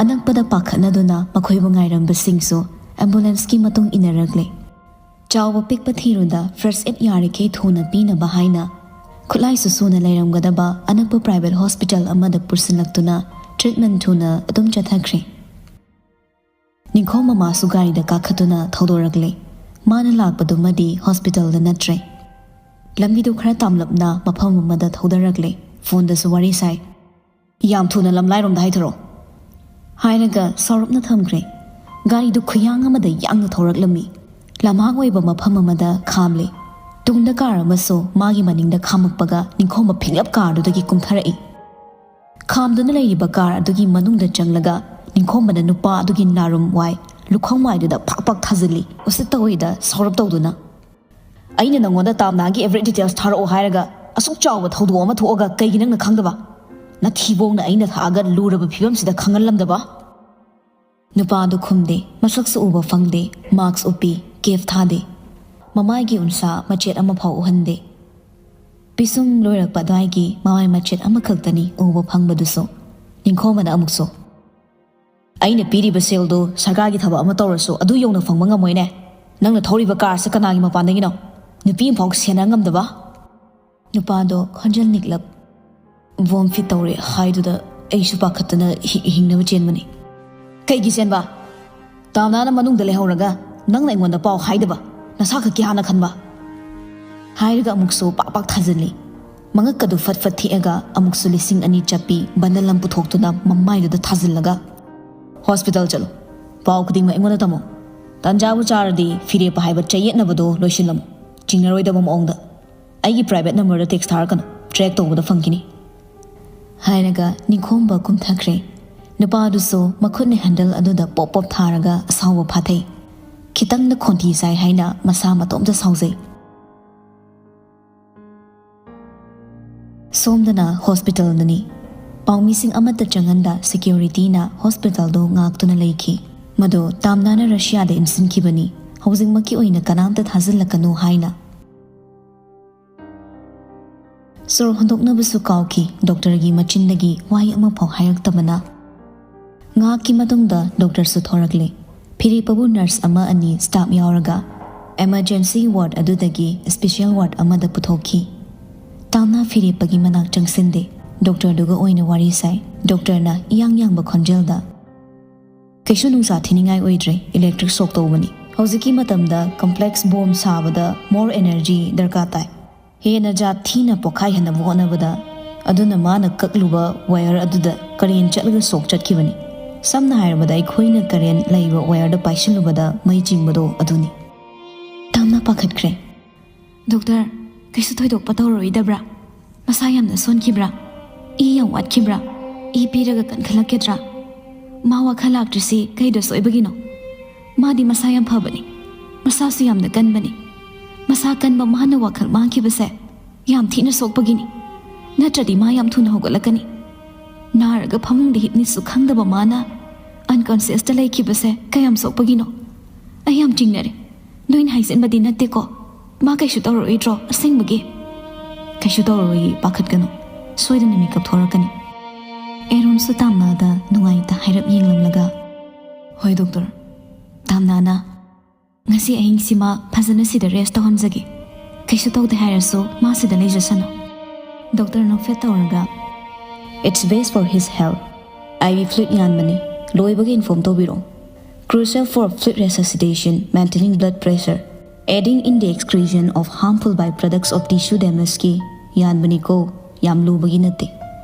ꯑꯅꯛꯄꯗ ꯄꯥꯈꯠꯅꯗꯨꯅ ꯃꯈꯣꯏꯕꯨ ꯉꯥꯏꯔꯝꯕꯁꯤꯡꯁꯨ ꯑꯦꯝꯕꯨꯂꯦꯟꯁꯀꯤ ꯃꯇꯨꯡ ꯏꯟꯅꯔꯛꯂꯦ꯫ ꯆꯥꯎꯕ ꯄꯤꯛꯄ ꯊꯤꯔꯨꯗ ꯐꯥꯔꯁ ꯑꯦꯗ ꯌꯥꯔꯤꯈꯩ ꯊꯨꯅ ꯄꯤꯅꯕ ꯍꯥꯏꯅ ꯈꯨꯠꯂꯥꯏꯁꯨ ꯁꯨꯅ ꯂꯩꯔꯝꯒꯗꯕ ꯑꯅꯛꯄ ꯄ꯭ꯔꯥꯏꯚꯦꯠ ꯍꯣꯁꯄꯤꯇꯥꯜ ꯑꯃꯗ ꯄꯨꯁꯤꯜꯂꯛꯇꯨꯅ ꯇ꯭ꯔꯤꯠꯃꯦꯟ ꯊꯨꯅ ꯑꯗꯨꯝ ꯆꯠꯊꯈ꯭ꯔꯦ꯫ ꯅꯤꯡꯈꯣꯝ ꯃꯃꯥꯁꯨ ꯒꯥꯔꯤꯗ ꯀꯥꯈꯠꯇꯨꯅ ꯊꯧꯗꯣꯔꯛꯂꯦ꯫ ꯃꯥꯅ ꯂꯥꯛꯄꯗꯨꯃꯗꯤ ꯍꯣꯁꯄꯤꯇꯥꯜꯗ ꯅꯠꯇ꯭ꯔꯦ꯫ ꯂꯝꯕꯤꯗꯨ ꯈꯔ ꯇꯥꯝꯂꯞꯅ ꯃꯐꯝ ꯑꯃꯗ ꯊꯧꯗꯔꯛꯂꯦ꯫ ꯐꯣꯟꯗꯁꯨ ꯋꯥꯔꯤ ꯁꯥꯏ꯫ "ꯌꯥꯝ ꯊꯨꯅ ꯂꯝꯂꯥꯏꯔꯣꯝꯗ ꯍꯥꯏꯊꯔꯣ," ꯍꯥꯏꯔꯒ ꯁꯥꯎꯔꯞꯅ ꯊꯝꯈ꯭ꯔꯦ꯫ ꯒꯥꯔꯤꯗꯨ ꯈꯨꯌꯥꯡ ꯑꯃꯗ ꯌꯥꯡꯅ ꯊꯧꯔꯛꯂꯝꯃꯤ꯫ ꯂꯝꯍꯥꯡ ꯑꯣꯏꯕ ꯃꯐꯝ ꯑꯃꯗ ꯈꯥꯝꯂꯦ꯫ ꯇꯨꯡꯗ ꯀꯥꯔ ꯑꯃꯁꯨ ꯃꯥꯒꯤ ꯃꯅꯤꯡꯗ ꯈꯥꯝꯃꯛꯄꯒ ꯅꯤꯡꯈꯣꯝꯕ ꯐꯤꯡꯂꯞ ꯀꯥꯔꯗꯨꯗꯒꯤ ꯀꯨꯝꯊꯔꯛꯏ꯫ ꯈꯥꯝꯗꯨꯅ ꯂꯩꯔꯤꯕ ꯀꯥꯔ ꯑꯗꯨꯒꯤ ꯃꯅꯨꯡꯗ ꯆꯪꯂꯒ ꯅꯤꯡꯈꯣꯝꯕꯅ ꯅꯨꯄꯥ ꯑꯗꯨꯒꯤ ꯅꯥꯔꯨꯝ ꯋꯥꯏ ꯂꯨꯈꯣꯡ ꯋꯥꯏꯗꯨꯗ ꯐꯥꯛ ꯐꯥꯛ ꯊꯥꯖꯤꯜꯂꯤ꯫ ꯎꯁꯤꯠꯇ ꯑꯣꯏꯗ ꯁꯥꯎꯔꯞ ꯇꯧꯗꯨꯅ, "ꯑꯩꯅ ꯅꯪꯉꯣꯟꯗ ꯇꯥꯝꯅꯥꯒꯤ ꯑꯦꯚ꯭ꯔꯤ ꯗꯤꯇꯦꯜꯁ ꯊꯥꯔꯛꯑꯣ ꯍꯥꯏꯔꯒ ꯑꯁꯨꯛ ꯆꯥꯎꯕ ꯊꯧꯗꯣꯛ ꯑꯃ ꯊꯣꯛꯑꯒ ꯀꯩꯒꯤ ꯅꯪꯅ ꯈꯪꯗꯕ? ꯅꯊꯤꯕꯣꯡꯅ ꯑꯩꯅ ꯊꯥꯛꯑꯒ ꯂꯨꯔꯕ ꯐꯤꯕꯝꯁꯤꯗ ꯈꯪꯍꯜꯂꯝꯗꯕ?" ꯅꯨꯄꯥꯗꯨ ꯈꯨꯝꯗꯦ꯫ ꯃꯁꯛꯁꯨ ꯎꯕ ꯐꯪꯗꯦ꯫ ꯃꯥꯛꯁ ꯎꯞꯄꯤ꯫ ꯀꯦꯞ ꯊꯥꯗꯦ꯫ ꯃꯃꯥꯏꯒꯤ ꯎꯟꯁꯥ ꯃꯆꯦꯠ ꯑꯃꯐꯥꯎ ꯎꯍꯟꯗꯦ꯫ ꯄꯤꯁꯨꯝ ꯂꯣꯏꯔꯛꯄ ꯑꯗꯨꯋꯥꯏꯒꯤ ꯃꯃꯥꯏ ꯃꯆꯦꯠ ꯑꯃꯈꯛꯇꯅꯤ ꯎꯕ ꯐꯪꯕꯗꯨꯁꯨ꯫ ꯅꯤꯡꯈꯣꯝꯕꯅ ꯑꯃꯨꯛꯁꯨ, "ꯑꯩꯅ ꯄꯤꯔꯤꯕ ꯁꯦꯜꯗꯨ ꯁꯔꯀꯥꯔꯒꯤ ꯊꯕꯛ ꯑꯃ ꯇꯧꯔꯁꯨ ꯑꯗꯨ ꯌꯧꯅ ꯐꯪꯕ ꯉꯝꯃꯣꯏꯅꯦ꯫ ꯅꯪꯅ ꯊꯧꯔꯤꯕ ꯀꯥꯔꯁꯦ ꯀꯅꯥꯒꯤ ꯃꯄꯥꯟꯗꯒꯤꯅꯣ? ꯅꯨꯄꯤ ꯑꯃꯐꯥꯎ ꯁꯦꯟꯅ ꯉꯝꯗꯕ?" ꯅꯨꯄꯥꯗꯣ ꯈꯣꯟꯖꯦꯜ ꯅꯤꯛꯂꯞ, "ꯕꯣꯝ ꯐꯤꯠ ꯇꯧꯔꯦ ꯍꯥꯏꯗꯨꯗ ꯑꯩꯁꯨ ꯄꯥꯈꯠꯇꯅ ꯍꯤ-, ꯍꯤꯡꯅꯕ ꯆꯦꯟꯕꯅꯤ꯫" "ꯀꯩꯒꯤ ꯆꯦꯟꯕ? ꯇꯥꯝꯅꯥꯅ ꯃꯅꯨꯡꯗ ꯂꯩꯍꯧꯔꯒ ꯅꯪꯅ ꯑꯩꯉꯣꯟꯗ ꯄꯥꯎ ꯍꯥꯏꯗꯕ? ꯅꯁꯥ ꯈꯛꯀꯤ ꯍꯥꯟꯅ ꯈꯟꯕ?" ꯍꯥꯏꯔꯒ ꯑꯃꯨꯛꯁꯨ ꯄꯥꯛ ꯄꯥꯛ ꯊꯥꯖꯤꯜꯂꯤ꯫ ꯃꯉꯛꯀꯗꯨ ꯐꯠ ꯐꯠ ꯊꯦꯛꯑꯒ ꯑꯃꯨꯛꯁꯨ ꯂꯤꯁꯤꯡ ꯑꯅꯤ ꯆꯠꯄꯤ ꯕꯟꯗꯜ ꯑꯃ ꯄꯨꯊꯣꯛꯇꯨꯅ ꯃꯃꯥꯏꯗꯨꯗ ꯊꯥꯖꯤꯜꯂꯒ, "ꯍꯣꯁꯄꯤꯇꯥꯜ ꯆꯠꯂꯨ꯫ ꯄꯥꯎ ꯈꯨꯗꯤꯡꯃꯛ ꯑꯩꯉꯣꯟꯗ ꯇꯝꯃꯨ꯫ ꯇꯥꯟꯖꯥꯕꯨ ꯆꯥꯔꯗꯤ ꯐꯤꯔꯦꯞꯄ ꯍꯥꯏꯕ ꯆꯌꯦꯠꯅꯕꯗꯨ ꯂꯣꯏꯁꯤꯜꯂꯝꯃꯨ꯫ ꯆꯤꯡꯅꯔꯣꯏꯗꯕ ꯃꯑꯣꯡꯗ꯫ ꯑꯩꯒꯤ ꯄ꯭ꯔꯥꯏꯚꯦꯠ ꯅꯝꯕꯔꯗ ꯇꯦꯛꯁ ꯊꯥꯔꯛꯀꯅꯨ꯫ ꯇ꯭ꯔꯦꯛ ꯇꯧꯕꯗ ꯐꯪꯈꯤꯅꯤ꯫" ꯍꯥꯏꯔꯒ ꯅꯤꯡꯈꯣꯝꯕ ꯀꯨꯝꯊꯈ꯭ꯔꯦ꯫ ꯅꯨꯄꯥꯗꯨꯁꯨ ꯃꯈꯨꯠꯅ ꯍꯦꯟꯗꯜ ꯑꯗꯨꯗ ꯄꯣꯞ ꯄꯣꯞ ꯊꯥꯔꯒ ꯑꯁꯥꯎꯕ ꯐꯥꯊꯩ꯫ ꯈꯤꯇꯪꯗ ꯈꯣꯟꯊꯤ ꯆꯥꯏ ꯍꯥꯏꯅ ꯃꯁꯥ ꯃꯇꯣꯝꯇ ꯁꯥꯎꯖꯩ꯫ ꯁꯣꯝꯗꯅ ꯍꯣꯁꯄꯤꯇꯥꯜꯗꯅꯤ꯫ ꯄꯥꯎꯃꯤꯁꯤꯡ ꯑꯃꯠꯇ ꯆꯪꯍꯟꯗ ꯁꯦꯀ꯭ꯌꯨꯔꯤꯇꯤꯅ ꯍꯣꯁꯄꯤꯇꯥꯜꯗꯨ ꯉꯥꯛꯇꯨꯅ ꯂꯩꯈꯤ꯫ ꯃꯗꯨ ꯇꯥꯝꯅꯥꯅ ꯔꯁꯤꯌꯥꯗ ꯏꯟꯁꯤꯟꯈꯤꯕꯅꯤ꯫ ꯍꯧꯖꯤꯛꯃꯛꯀꯤ ꯑꯣꯏꯅ ꯀꯅꯥꯝꯇ ꯊꯥꯖꯤꯜꯂꯛꯀꯅꯨ ꯍꯥꯏꯅ꯫ ꯁꯣꯔ ꯍꯣꯟꯗꯣꯛꯅꯕꯁꯨ ꯀꯥꯎꯈꯤ꯫ ꯗꯣꯛꯇꯔꯒꯤ ꯃꯆꯤꯟꯗꯒꯤ ꯋꯥꯍꯩ ꯑꯃꯐꯥꯎ ꯍꯥꯏꯔꯛꯇꯕꯅ꯫ ꯉꯥꯏꯍꯥꯛꯀꯤ ꯃꯇꯨꯡꯗ ꯗꯣꯛꯇꯔꯁꯨ ꯊꯣꯔꯛꯂꯦ꯫ ꯐꯤꯔꯦꯞꯄꯕꯨ ꯅꯔꯁ ꯑꯃ ꯑꯅꯤ ꯁ꯭ꯇꯥꯐ ꯌꯥꯎꯔꯒ ꯏꯃꯔꯖꯦꯟꯁꯤ ꯋꯥꯔꯗ ꯑꯗꯨꯗꯒꯤ ꯁ꯭ꯄꯦꯁꯦꯜ ꯋꯥꯔꯗ ꯑꯃꯗ ꯄꯨꯊꯣꯛꯈꯤ꯫ ꯇꯥꯝꯅꯥ ꯐꯤꯔꯦꯞꯄꯒꯤ ꯃꯅꯥꯛ ꯆꯪꯁꯤꯟꯗꯦ, ꯗꯣꯛꯇꯔꯗꯨꯒ ꯑꯣꯏꯅ ꯋꯥꯔꯤ ꯁꯥꯏ꯫ ꯗꯣꯛꯇꯔꯅ ꯏꯌꯥꯡ ꯌꯥꯡꯕ ꯈꯣꯟꯖꯦꯜꯗ, "ꯀꯩꯁꯨ ꯅꯨꯡꯁꯥ ꯊꯤꯅꯤꯡꯉꯥꯏ ꯑꯣꯏꯗ꯭ꯔꯦ, ꯏꯂꯦꯛꯇ꯭ꯔꯤꯛ ꯁꯣꯛ ꯇꯧꯕꯅꯤ꯫ ꯍꯧꯖꯤꯛꯀꯤ ꯃꯇꯝꯗ ꯀꯝꯄ꯭ꯂꯦꯛꯁ ꯕꯣꯝ ꯁꯥꯕꯗ ꯃꯣꯔ ꯑꯦꯅꯔꯖꯤ ꯗꯔꯀꯥꯔ ꯇꯥꯏ꯫ ꯍꯦꯟꯅ ꯖꯥꯠ ꯊꯤꯅ ꯄꯣꯈꯥꯏꯍꯟꯅꯕ ꯍꯣꯠꯅꯕꯗ, ꯑꯗꯨꯅ ꯃꯥꯅ ꯀꯛꯂꯨꯕ ꯋꯥꯌꯔ ꯑꯗꯨꯗ ꯀꯔꯦꯟ ꯆꯠꯂꯒ ꯁꯣꯛ ꯆꯠꯈꯤꯕꯅꯤ꯫ ꯁꯝꯅ ꯍꯥꯏꯔꯕꯗ, ꯑꯩꯈꯣꯏꯅ ꯀꯔꯦꯟ ꯂꯩꯕ ꯋꯥꯌꯔꯗ ꯄꯥꯏꯁꯤꯜꯂꯨꯕꯗ ꯃꯩ ꯆꯤꯡꯕꯗꯣ ꯑꯗꯨꯅꯤ꯫" ꯇꯥꯝꯅꯥ ꯄꯥꯈꯠꯈ꯭ꯔꯦ꯫ "ꯗꯣꯛꯇꯔ, ꯀꯩꯁꯨ ꯊꯣꯏꯗꯣꯛꯄ ꯇꯧꯔꯔꯣꯏꯗꯕ꯭ꯔꯥ? ꯃꯁꯥ ꯌꯥꯝꯅ ꯁꯣꯟꯈꯤꯕ꯭ꯔꯥ? ꯏ ꯌꯥꯝ ꯋꯥꯠꯈꯤꯕ꯭ꯔꯥ? ꯏ ꯄꯤꯔꯒ ꯀꯟꯈꯠꯂꯛꯀꯗ꯭ꯔꯥ? ꯃꯥ ꯋꯥꯈꯜ ꯂꯥꯛꯇ꯭ꯔꯤꯁꯤ ꯀꯩꯗ ꯁꯣꯏꯕꯒꯤꯅꯣ? ꯃꯥꯗꯤ ꯃꯁꯥ ꯌꯥꯝ ꯐꯕꯅꯤ, ꯃꯁꯥꯁꯨ ꯌꯥꯝꯅ ꯀꯟꯕꯅꯤ꯫ ꯃꯁꯥ ꯀꯟꯕ ꯃꯥꯅ ꯋꯥꯈꯜ ꯃꯥꯡꯈꯤꯕꯁꯦ ꯌꯥꯝ ꯊꯤꯅ ꯁꯣꯛꯄꯒꯤꯅꯤ, ꯅꯠꯇ꯭ꯔꯗꯤ ꯃꯥ ꯌꯥꯝ ꯊꯨꯅ ꯍꯧꯒꯠꯂꯛꯀꯅꯤ꯫ ꯅꯥꯔꯒ ꯐꯃꯨꯡꯗ ꯍꯤꯞꯅꯤꯁꯨ ꯈꯪꯗꯕ ꯃꯥꯅ ꯑꯟꯀꯟꯁꯤꯌꯁꯇ ꯂꯩꯈꯤꯕꯁꯦ ꯀꯌꯥꯝ ꯁꯣꯛꯄꯒꯤꯅꯣ? ꯑꯩ ꯌꯥꯝ ꯆꯤꯡꯅꯔꯦ꯫ ꯅꯣꯏꯅ ꯍꯥꯏꯖꯤꯟꯕꯗꯤ ꯅꯠꯇꯦꯀꯣ? ꯃꯥ ꯀꯩꯁꯨ ꯇꯧꯔꯔꯣꯏꯗ꯭ꯔꯣ ꯑꯁꯦꯡꯕꯒꯤ?" "ꯀꯩꯁꯨ ꯇꯧꯔꯔꯣꯏꯌꯦ, ꯄꯥꯈꯠꯀꯅꯨ꯫ ꯁꯣꯏꯗꯅ ꯃꯤꯀꯞ ꯊꯣꯔꯛꯀꯅꯤ꯫" ꯑꯦꯔꯣꯟꯁꯨ ꯇꯥꯝꯅꯥꯗ ꯅꯨꯡꯉꯥꯏꯇ ꯍꯥꯏꯔꯞ ꯌꯦꯡꯂꯝꯂꯒ, "ꯍꯣꯏ ꯗꯣꯛꯇꯔ, ꯇꯥꯝꯅꯥꯅ ꯉꯁꯤ ꯑꯍꯤꯡꯁꯤꯃ ꯐꯖꯅ ꯁꯤꯗ ꯔꯦꯁ ꯇꯧꯍꯟꯖꯒꯦ꯫ ꯀꯩꯁꯨ ꯇꯧꯗꯦ ꯍꯥꯏꯔꯁꯨ ꯃꯥ ꯁꯤꯗ ꯂꯩꯖꯁꯅꯨ꯫" ꯗꯣꯛꯇꯔ ꯅꯣꯛꯐꯦꯠ ꯇꯧꯔꯒ, "It's best for his health. I V fluid ꯌꯥꯟꯕꯅꯤ, ꯂꯣꯏꯕꯒ ꯏꯟꯐꯣꯔꯝ ꯇꯧꯕꯤꯔꯛꯑꯣ꯫ Crucial for fluid resuscitation, maintaining blood pressure, aiding in the excretion of harmful byproducts of tissue damageꯀꯤ ꯌꯥꯟꯕꯅꯤꯀꯣ, ꯌꯥꯝ ꯂꯨꯕꯒꯤ ꯅꯠꯇꯦ꯫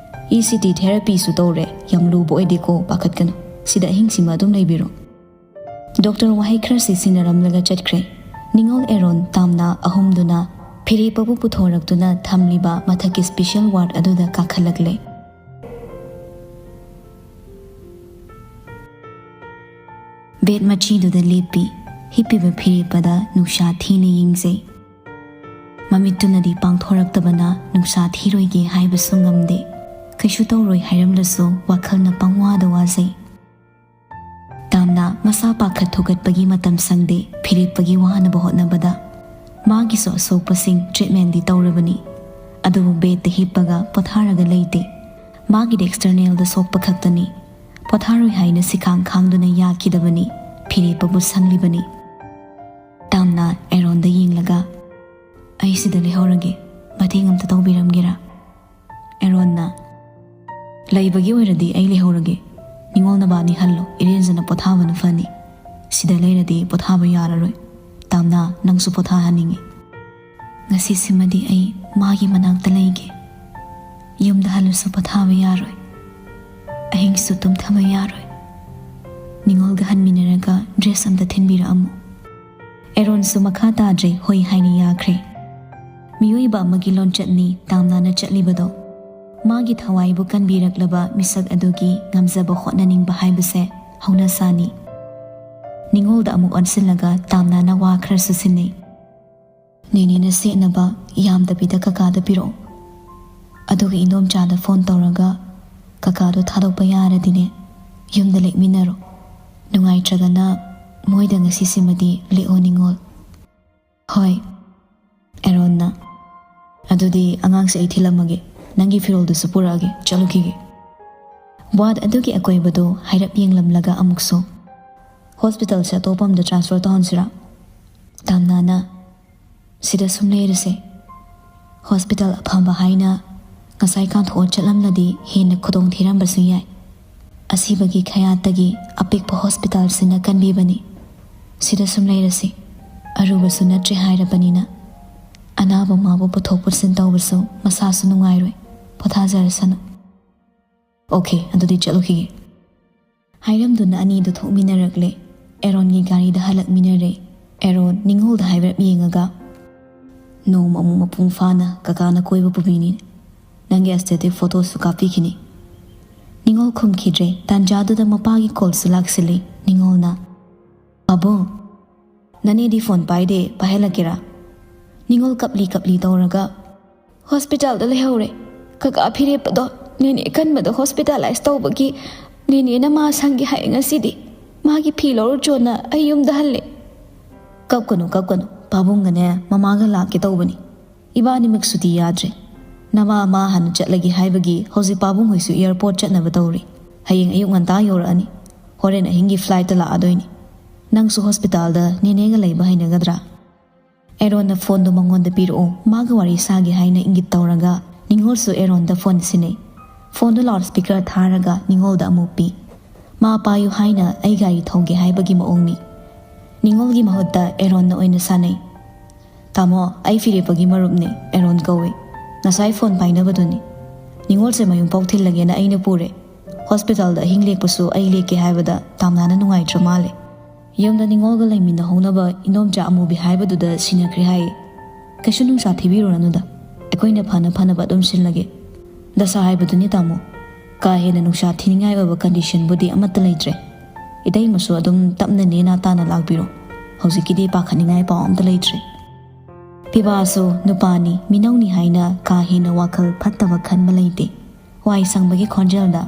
ꯏ ꯁꯤ ꯇꯤ ꯊꯦꯔꯥꯄꯤꯁꯨ ꯇꯧꯔꯦ, ꯌꯥꯝ ꯂꯨꯕ ꯑꯣꯏꯗꯦꯀꯣ, ꯄꯥꯈꯠꯀꯅꯨ꯫ ꯁꯤꯗ ꯑꯍꯤꯡꯁꯤꯃ ꯑꯗꯨꯝ ꯂꯩꯕꯤꯔꯣ꯫" ꯗꯣꯛꯇꯔ ꯋꯥꯍꯩ ꯈꯔ ꯁꯤꯖꯤꯟꯅꯔꯝꯂꯒ ꯆꯠꯈ꯭ꯔꯦ꯫ ꯅꯤꯡꯉꯣꯜ ꯑꯦꯔꯣꯟ ꯇꯥꯝꯅꯥ ꯑꯍꯨꯝꯗꯨꯅ ꯐꯤꯔꯦꯞꯄꯕꯨ ꯄꯨꯊꯣꯔꯛꯇꯨꯅ ꯊꯝꯂꯤꯕ ꯃꯊꯛꯀꯤ ꯁ꯭ꯄꯦꯁꯦꯜ ꯋꯥꯔꯗ ꯑꯗꯨꯗ ꯀꯥꯈꯠꯂꯛꯂꯦ꯫ ꯕꯦꯗ ꯃꯆꯤꯗꯨꯗ ꯂꯦꯞꯄꯤ꯫ ꯍꯤꯞꯄꯤꯕ ꯐꯤꯔꯦꯞꯄꯗ ꯅꯨꯡꯁꯥ ꯊꯤꯅ ꯌꯦꯡꯖꯩ꯫ ꯃꯃꯤꯠꯇꯨꯅꯗꯤ ꯄꯥꯡꯊꯣꯔꯛꯇꯕꯅ ꯅꯨꯡꯁꯥ ꯊꯤꯔꯣꯏꯒꯦ ꯍꯥꯏꯕꯁꯨ ꯉꯝꯗꯦ꯫ ꯀꯩꯁꯨ ꯇꯧꯔꯣꯏ ꯍꯥꯏꯔꯝꯂꯁꯨ ꯋꯥꯈꯜꯅ ꯄꯪꯋꯥꯗ ꯋꯥꯖꯩ꯫ ꯇꯥꯝꯅꯥ ꯃꯁꯥ ꯄꯥꯈꯠ ꯊꯨꯒꯠꯄꯒꯤ ꯃꯇꯝ ꯁꯪꯗꯦ, ꯐꯤꯔꯦꯞꯄꯒꯤ ꯋꯥꯅꯕ ꯍꯣꯠꯅꯕꯗ꯫ ꯃꯥꯒꯤꯁꯨ ꯑꯁꯣꯛꯄꯁꯤꯡ ꯇ꯭ꯔꯤꯠꯃꯦꯟꯗꯤ ꯇꯧꯔꯕꯅꯤ, ꯑꯗꯨꯕꯨ ꯕꯦꯗꯇ ꯍꯤꯞꯄꯒ ꯄꯣꯊꯥꯔꯒ ꯂꯩꯇꯦ꯫ ꯃꯥꯒꯤꯗꯤ ꯑꯦꯛꯁꯇꯔꯅꯦꯜꯗ ꯁꯣꯛꯄ ꯈꯛꯇꯅꯤ꯫ ꯄꯣꯊꯥꯔꯣꯏ ꯍꯥꯏꯅ ꯁꯤꯈꯥꯡ ꯈꯥꯡꯗꯨꯅ ꯌꯥꯈꯤꯗꯕꯅꯤ꯫ ꯐꯤꯔꯦꯞꯄꯕꯨ ꯁꯪꯂꯤꯕꯅꯤ꯫ ꯇꯥꯝꯅ ꯑꯦꯔꯣꯟꯗ ꯌꯦꯡꯂꯒ, "ꯑꯩ ꯁꯤꯗ ꯂꯩꯍꯧꯔꯒꯦ, ꯃꯇꯦꯡ ꯑꯝꯇ ꯇꯧꯕꯤꯔꯝꯒꯦꯔꯥ?" ꯑꯦꯔꯣꯟꯅ, "ꯂꯩꯕꯒꯤ ꯑꯣꯏꯔꯗꯤ ꯑꯩ ꯂꯩꯍꯧꯔꯒꯦ꯫ ꯅꯤꯉꯣꯜ ꯅꯕꯥꯅꯤ ꯍꯜꯂꯣ, ꯏꯔꯦꯟꯖꯅ ꯄꯣꯊꯥꯕꯅ ꯐꯅꯤ꯫ ꯁꯤꯗ ꯂꯩꯔꯗꯤ ꯄꯣꯊꯥꯕ ꯌꯥꯔꯔꯣꯏ꯫ ꯇꯥꯝꯅ, ꯅꯪꯁꯨ ꯄꯣꯊꯥꯍꯟꯅꯤꯡꯉꯤ꯫" "ꯉꯁꯤꯁꯤꯃꯗꯤ ꯑꯩ ꯃꯥꯒꯤ ꯃꯅꯥꯛꯇ ꯂꯩꯒꯦ꯫ ꯌꯨꯝꯗ ꯍꯜꯂꯁꯨ ꯄꯣꯊꯥꯕ ꯌꯥꯔꯣꯏ꯫ ꯑꯍꯤꯡꯁꯨ ꯇꯨꯝꯊꯕ ꯌꯥꯔꯣꯏ꯫ ꯅꯤꯉꯣꯜꯒ ꯍꯟꯃꯤꯟꯅꯔꯒ ꯗ꯭ꯔꯦꯁ ꯑꯝꯇ ꯊꯤꯟꯕꯤꯔꯛꯑꯝꯃꯨ꯫" ꯑꯦꯔꯣꯟꯁꯨ ꯃꯈꯥ ꯇꯥꯗ꯭ꯔꯦ, ꯍꯣꯏ ꯍꯥꯏꯅ ꯌꯥꯈ꯭ꯔꯦ꯫ ꯃꯤꯑꯣꯏꯕ ꯑꯃꯒꯤ ꯂꯣꯟꯆꯠꯅꯤ ꯇꯥꯝꯅꯥꯅ ꯆꯠꯂꯤꯕꯗꯣ꯫ ꯃꯥꯒꯤ ꯊꯋꯥꯏꯕꯨ ꯀꯟꯕꯤꯔꯛꯂꯕ ꯃꯤꯁꯛ ꯑꯗꯨꯒꯤ ꯉꯝꯖꯕ ꯍꯣꯠꯅꯅꯤꯡꯕ ꯍꯥꯏꯕꯁꯦ ꯍꯧꯅꯁꯥꯅꯤ꯫ ꯅꯤꯉꯣꯜꯗ ꯑꯃꯨꯛ ꯑꯣꯟꯁꯤꯜꯂꯒ ꯇꯥꯝꯅꯥꯅ ꯋꯥ ꯈꯔꯁꯨ ꯁꯤꯟꯅꯩ꯫ "ꯅꯦꯅꯦꯅ ꯁꯦꯠꯅꯕ ꯌꯥꯝꯗꯕꯤꯗ ꯀꯀꯥꯗ ꯄꯤꯔꯛꯑꯣ꯫ ꯑꯗꯨꯒ ꯏꯟꯗꯣꯝꯆꯥꯗ ꯐꯣꯟ ꯇꯧꯔꯒ ꯀꯀꯥꯗꯣ ꯊꯥꯗꯣꯛꯄ ꯌꯥꯔꯗꯤꯅꯦ, ꯌꯨꯝꯗ ꯂꯦꯛꯃꯤꯟꯅꯔꯣ꯫ ꯅꯨꯡꯉꯥꯏꯇ꯭ꯔꯒꯅ ꯃꯣꯏꯗ ꯉꯁꯤꯁꯤꯃꯗꯤ ꯂꯦꯛꯑꯣ ꯅꯤꯉꯣꯜ꯫" "ꯍꯣꯏ꯫" ꯑꯦꯔꯣꯟꯅ, "ꯑꯗꯨꯗꯤ ꯑꯉꯥꯡꯁꯦ ꯑꯩ ꯊꯤꯜꯂꯝꯃꯒꯦ, ꯅꯪꯒꯤ ꯐꯤꯔꯣꯜꯗꯨꯁꯨ ꯄꯨꯔꯛꯑꯒꯦ, ꯆꯠꯂꯨꯈꯤꯒꯦ꯫" ꯋꯥꯔꯗ ꯑꯗꯨꯒꯤ ꯑꯀꯣꯏꯕꯗꯨ ꯍꯥꯏꯔꯞ ꯌꯦꯡꯂꯝꯂꯒ ꯑꯃꯨꯛꯁꯨ, "ꯍꯣꯁꯄꯤꯇꯥꯜꯁꯦ ꯑꯇꯣꯞꯄ ꯑꯝꯗ ꯇ꯭ꯔꯥꯟꯁꯐꯔ ꯇꯧꯍꯟꯁꯤꯔꯥ?" ꯇꯥꯝꯅꯥꯅ, "ꯁꯤꯗ ꯁꯨꯝ ꯂꯩꯔꯁꯦ꯫ ꯍꯣꯁꯄꯤꯇꯥꯜ ꯑꯐꯕ ꯍꯥꯏꯅ ꯉꯁꯥꯏ ꯀꯥꯟꯊꯣꯛꯑ ꯆꯠꯂꯝꯂꯗꯤ ꯍꯦꯟꯅ ꯈꯨꯗꯣꯡ ꯊꯤꯔꯝꯕꯁꯨ ꯌꯥꯏ꯫ ꯑꯁꯤꯕꯒꯤ ꯈꯌꯥꯠꯇꯒꯤ ꯑꯄꯤꯛꯄ ꯍꯣꯁꯄꯤꯇꯥꯜꯁꯤꯅ ꯀꯟꯕꯤꯕꯅꯤ꯫ ꯁꯤꯗ ꯁꯨꯝ ꯂꯩꯔꯁꯤ꯫ ꯑꯔꯨꯕꯁꯨ ꯅꯠꯇ꯭ꯔꯦ ꯍꯥꯏꯔꯕꯅꯤꯅ꯫ ꯑꯅꯥꯕ ꯃꯥꯕꯨ ꯄꯨꯊꯣꯛ ꯄꯨꯁꯤꯟ ꯇꯧꯕꯁꯨ ꯃꯁꯥꯁꯨ ꯅꯨꯡꯉꯥꯏꯔꯣꯏ꯫ ꯄꯣꯊꯥꯖꯔꯁꯅꯨ꯫" "ꯑꯣꯀꯦ, ꯑꯗꯨꯗꯤ ꯆꯠꯂꯨꯈꯤꯒꯦ꯫" ꯍꯥꯏꯔꯝꯗꯨꯅ ꯑꯅꯤꯗꯨ ꯊꯣꯛꯃꯤꯟꯅꯔꯛꯂꯦ꯫ ꯑꯦꯔꯣꯟꯒꯤ ꯒꯥꯔꯤꯗ ꯍꯜꯂꯛꯃꯤꯟꯅꯔꯦ꯫ ꯑꯦꯔꯣꯟ ꯅꯤꯉꯣꯜꯗ ꯍꯥꯏꯕꯔꯞ ꯌꯦꯡꯉꯒ, "ꯅꯣꯡꯃ ꯑꯃꯨꯛ ꯃꯄꯨꯡ ꯐꯥꯅ ꯀꯀꯥꯅ ꯀꯣꯏꯕ ꯄꯨꯕꯤꯅꯤ꯫ ꯅꯪꯒꯤ ꯑꯦꯁꯊꯦꯇꯤꯛ ꯐꯣꯇꯣꯁꯨ ꯀꯥꯞꯄꯤꯈꯤꯅꯤ꯫" ꯅꯤꯉꯣꯜ ꯈꯨꯝꯈꯤꯗ꯭ꯔꯦ꯫ ꯇꯥꯟꯖꯥꯗꯨꯗ ꯃꯄꯥꯒꯤ ꯀꯣꯜꯁꯨ ꯂꯥꯛꯁꯤꯜꯂꯤ꯫ ꯅꯤꯉꯣꯜꯅ, "ꯄꯥꯕꯨꯡ, ꯅꯅꯦꯗꯤ ꯐꯣꯟ ꯄꯥꯏꯗꯦ, ꯄꯥꯏꯍꯜꯂꯛꯀꯦꯔꯥ?" ꯅꯤꯉꯣꯜ ꯀꯞꯂꯤ ꯀꯞꯂꯤ ꯇꯧꯔꯒ, "ꯍꯣꯁꯄꯤꯇꯥꯜꯗ ꯂꯩꯍꯧꯔꯦ꯫ ꯀꯀꯥ ꯐꯤꯔꯦꯞꯄꯗꯣ ꯅꯦꯅꯦ ꯀꯟꯕꯗ ꯍꯣꯁꯄꯤꯇꯥꯂꯥꯏꯁ ꯇꯧꯕꯒꯤ ꯅꯦꯅꯦꯅ ꯃꯥ ꯁꯪꯒꯦ ꯍꯥꯏ ꯉꯁꯤꯗꯤ꯫ ꯃꯥꯒꯤ ꯐꯤ ꯂꯧꯔꯨꯆꯣꯅ ꯑꯩ ꯌꯨꯝꯗ ꯍꯜꯂꯦ꯫" "ꯀꯞꯀꯅꯨ, ꯀꯞꯀꯅꯨ꯫ ꯄꯥꯕꯨꯡꯒꯅꯦ ꯃꯃꯥꯒ ꯂꯥꯛꯀꯦ ꯇꯧꯕꯅꯤ꯫ ꯏꯕꯥꯅꯤꯃꯛ ꯁꯨꯇꯤ ꯌꯥꯗ꯭ꯔꯦ꯫ ꯅꯃꯥ ꯃꯥ ꯍꯥꯟꯅ ꯆꯠꯂꯒꯦ ꯍꯥꯏꯕꯒꯤ ꯍꯧꯖꯤꯛ ꯄꯥꯕꯨꯡ ꯍꯣꯏꯁꯨ ꯑꯦꯌꯥꯔꯄꯣꯔꯠ ꯆꯠꯅꯕ ꯇꯧꯔꯤ꯫ ꯍꯌꯦꯡ ꯑꯌꯨꯛ ꯉꯟꯇꯥ ꯌꯧꯔꯛꯑꯅꯤ꯫ ꯍꯣꯔꯦꯟ ꯑꯍꯤꯡꯒꯤ ꯐ꯭ꯂꯥꯏꯠꯇ ꯂꯥꯛꯑꯗꯣꯏꯅꯤ꯫ "ꯅꯪꯁꯨ ꯍꯣꯁꯄꯤꯇꯥꯜꯗ ꯅꯦꯅꯦꯒ ꯂꯩꯕ ꯍꯩꯅꯒꯗ꯭ꯔꯥ?" ꯑꯦꯔꯣꯟꯅ ꯐꯣꯟꯗꯨ ꯃꯉꯣꯟꯗ ꯄꯤꯔꯛꯎ, ꯃꯥꯒ ꯋꯥꯔꯤ ꯁꯥꯒꯦ ꯍꯥꯏꯅ ꯏꯪꯒꯤꯠ ꯇꯧꯔꯒ ꯅꯤꯉꯣꯜꯁꯨ ꯑꯦꯔꯣꯟꯗ ꯐꯣꯟ ꯁꯤꯟꯅꯩ꯫ ꯐꯣꯟꯗꯨ ꯂꯥꯎꯠ ꯁ꯭ꯄꯤꯀꯔ ꯊꯥꯔꯒ ꯅꯤꯉꯣꯜꯗ ꯑꯃꯨꯛ ꯄꯤ꯫ "ꯃꯥ ꯄꯥꯏꯌꯨ ꯍꯥꯏꯅ ꯑꯩ ꯒꯥꯔꯤ ꯊꯧꯒꯦ ꯍꯥꯏꯕꯒꯤ ꯃꯑꯣꯡꯅꯤ꯫" ꯅꯤꯉꯣꯜꯒꯤ ꯃꯍꯨꯠꯇ ꯑꯦꯔꯣꯟꯅ ꯑꯣꯏꯅ ꯁꯥꯟꯅꯩ꯫ "ꯇꯥꯃꯣ, ꯑꯩ ꯐꯤꯔꯦꯞꯄꯒꯤ ꯃꯔꯨꯞꯅꯤ, ꯑꯦꯔꯣꯟ ꯀꯧꯏ꯫ ꯉꯁꯥꯏ ꯐꯣꯟ ꯄꯥꯏꯅꯕꯗꯨꯅꯤ꯫ ꯅꯤꯉꯣꯜꯁꯦ ꯃꯌꯨꯝ ꯄꯥꯎ ꯊꯤꯜꯂꯒꯦꯅ ꯑꯩꯅ ꯄꯨꯔꯦ꯫ ꯍꯣꯁꯄꯤꯇꯥꯜꯗ ꯑꯍꯤꯡ ꯂꯦꯛꯄꯁꯨ ꯑꯩ ꯂꯦꯛꯀꯦ ꯍꯥꯏꯕꯗ ꯇꯥꯝꯅꯥꯅ ꯅꯨꯡꯉꯥꯏꯇ꯭ꯔ ꯃꯥꯜꯂꯦ꯫ ꯌꯨꯝꯗ ꯅꯤꯉꯣꯜꯒ ꯂꯩꯃꯤꯟꯅꯍꯧꯅꯕ ꯏꯅꯣꯝꯆꯥ ꯑꯃꯨꯕꯤ ꯍꯥꯏꯕꯗꯨꯗ ꯁꯤꯟꯅꯈ꯭ꯔꯦ ꯍꯥꯏꯌꯦ꯫ ꯀꯩꯁꯨ ꯅꯨꯡꯁꯥ ꯊꯤꯕꯤꯔꯨꯔꯅꯨꯗ, ꯑꯩꯈꯣꯏꯅ ꯐꯅ ꯐꯅꯕ ꯑꯗꯨꯝ ꯁꯤꯜꯂꯒꯦ꯫ ꯗꯁꯥ ꯍꯥꯏꯕꯗꯨꯅꯤ ꯇꯥꯃꯣ꯫ ꯀꯥ ꯍꯦꯟꯅ ꯅꯨꯡꯁꯥ ꯊꯤꯅꯤꯡꯉꯥꯏ ꯑꯣꯏꯕ ꯀꯟꯗꯤꯁꯟꯕꯨꯗꯤ ꯑꯃꯠꯇ ꯂꯩꯇ꯭ꯔꯦ꯫ ꯏꯇꯩꯃꯁꯨ ꯑꯗꯨꯝ ꯇꯞꯅ ꯅꯦꯅꯥ ꯇꯥꯅ ꯂꯥꯛꯄꯤꯔꯣ꯫ ꯍꯧꯖꯤꯛꯀꯤꯗꯤ ꯄꯥꯈꯠꯅꯤꯡꯉꯥꯏ ꯄꯥꯎ ꯑꯝꯇ ꯂꯩꯇ꯭ꯔꯦ꯫" ꯄꯤꯕꯥꯁꯨ ꯅꯨꯄꯥꯅꯤ, ꯃꯤꯅꯧꯅꯤ ꯍꯥꯏꯅ ꯀꯥ ꯍꯦꯟꯅ ꯋꯥꯈꯜ ꯐꯠꯇꯕ ꯈꯟꯕ ꯂꯩꯇꯦ꯫ ꯋꯥꯏ ꯁꯪꯕꯒꯤ ꯈꯣꯟꯖꯦꯜꯗ,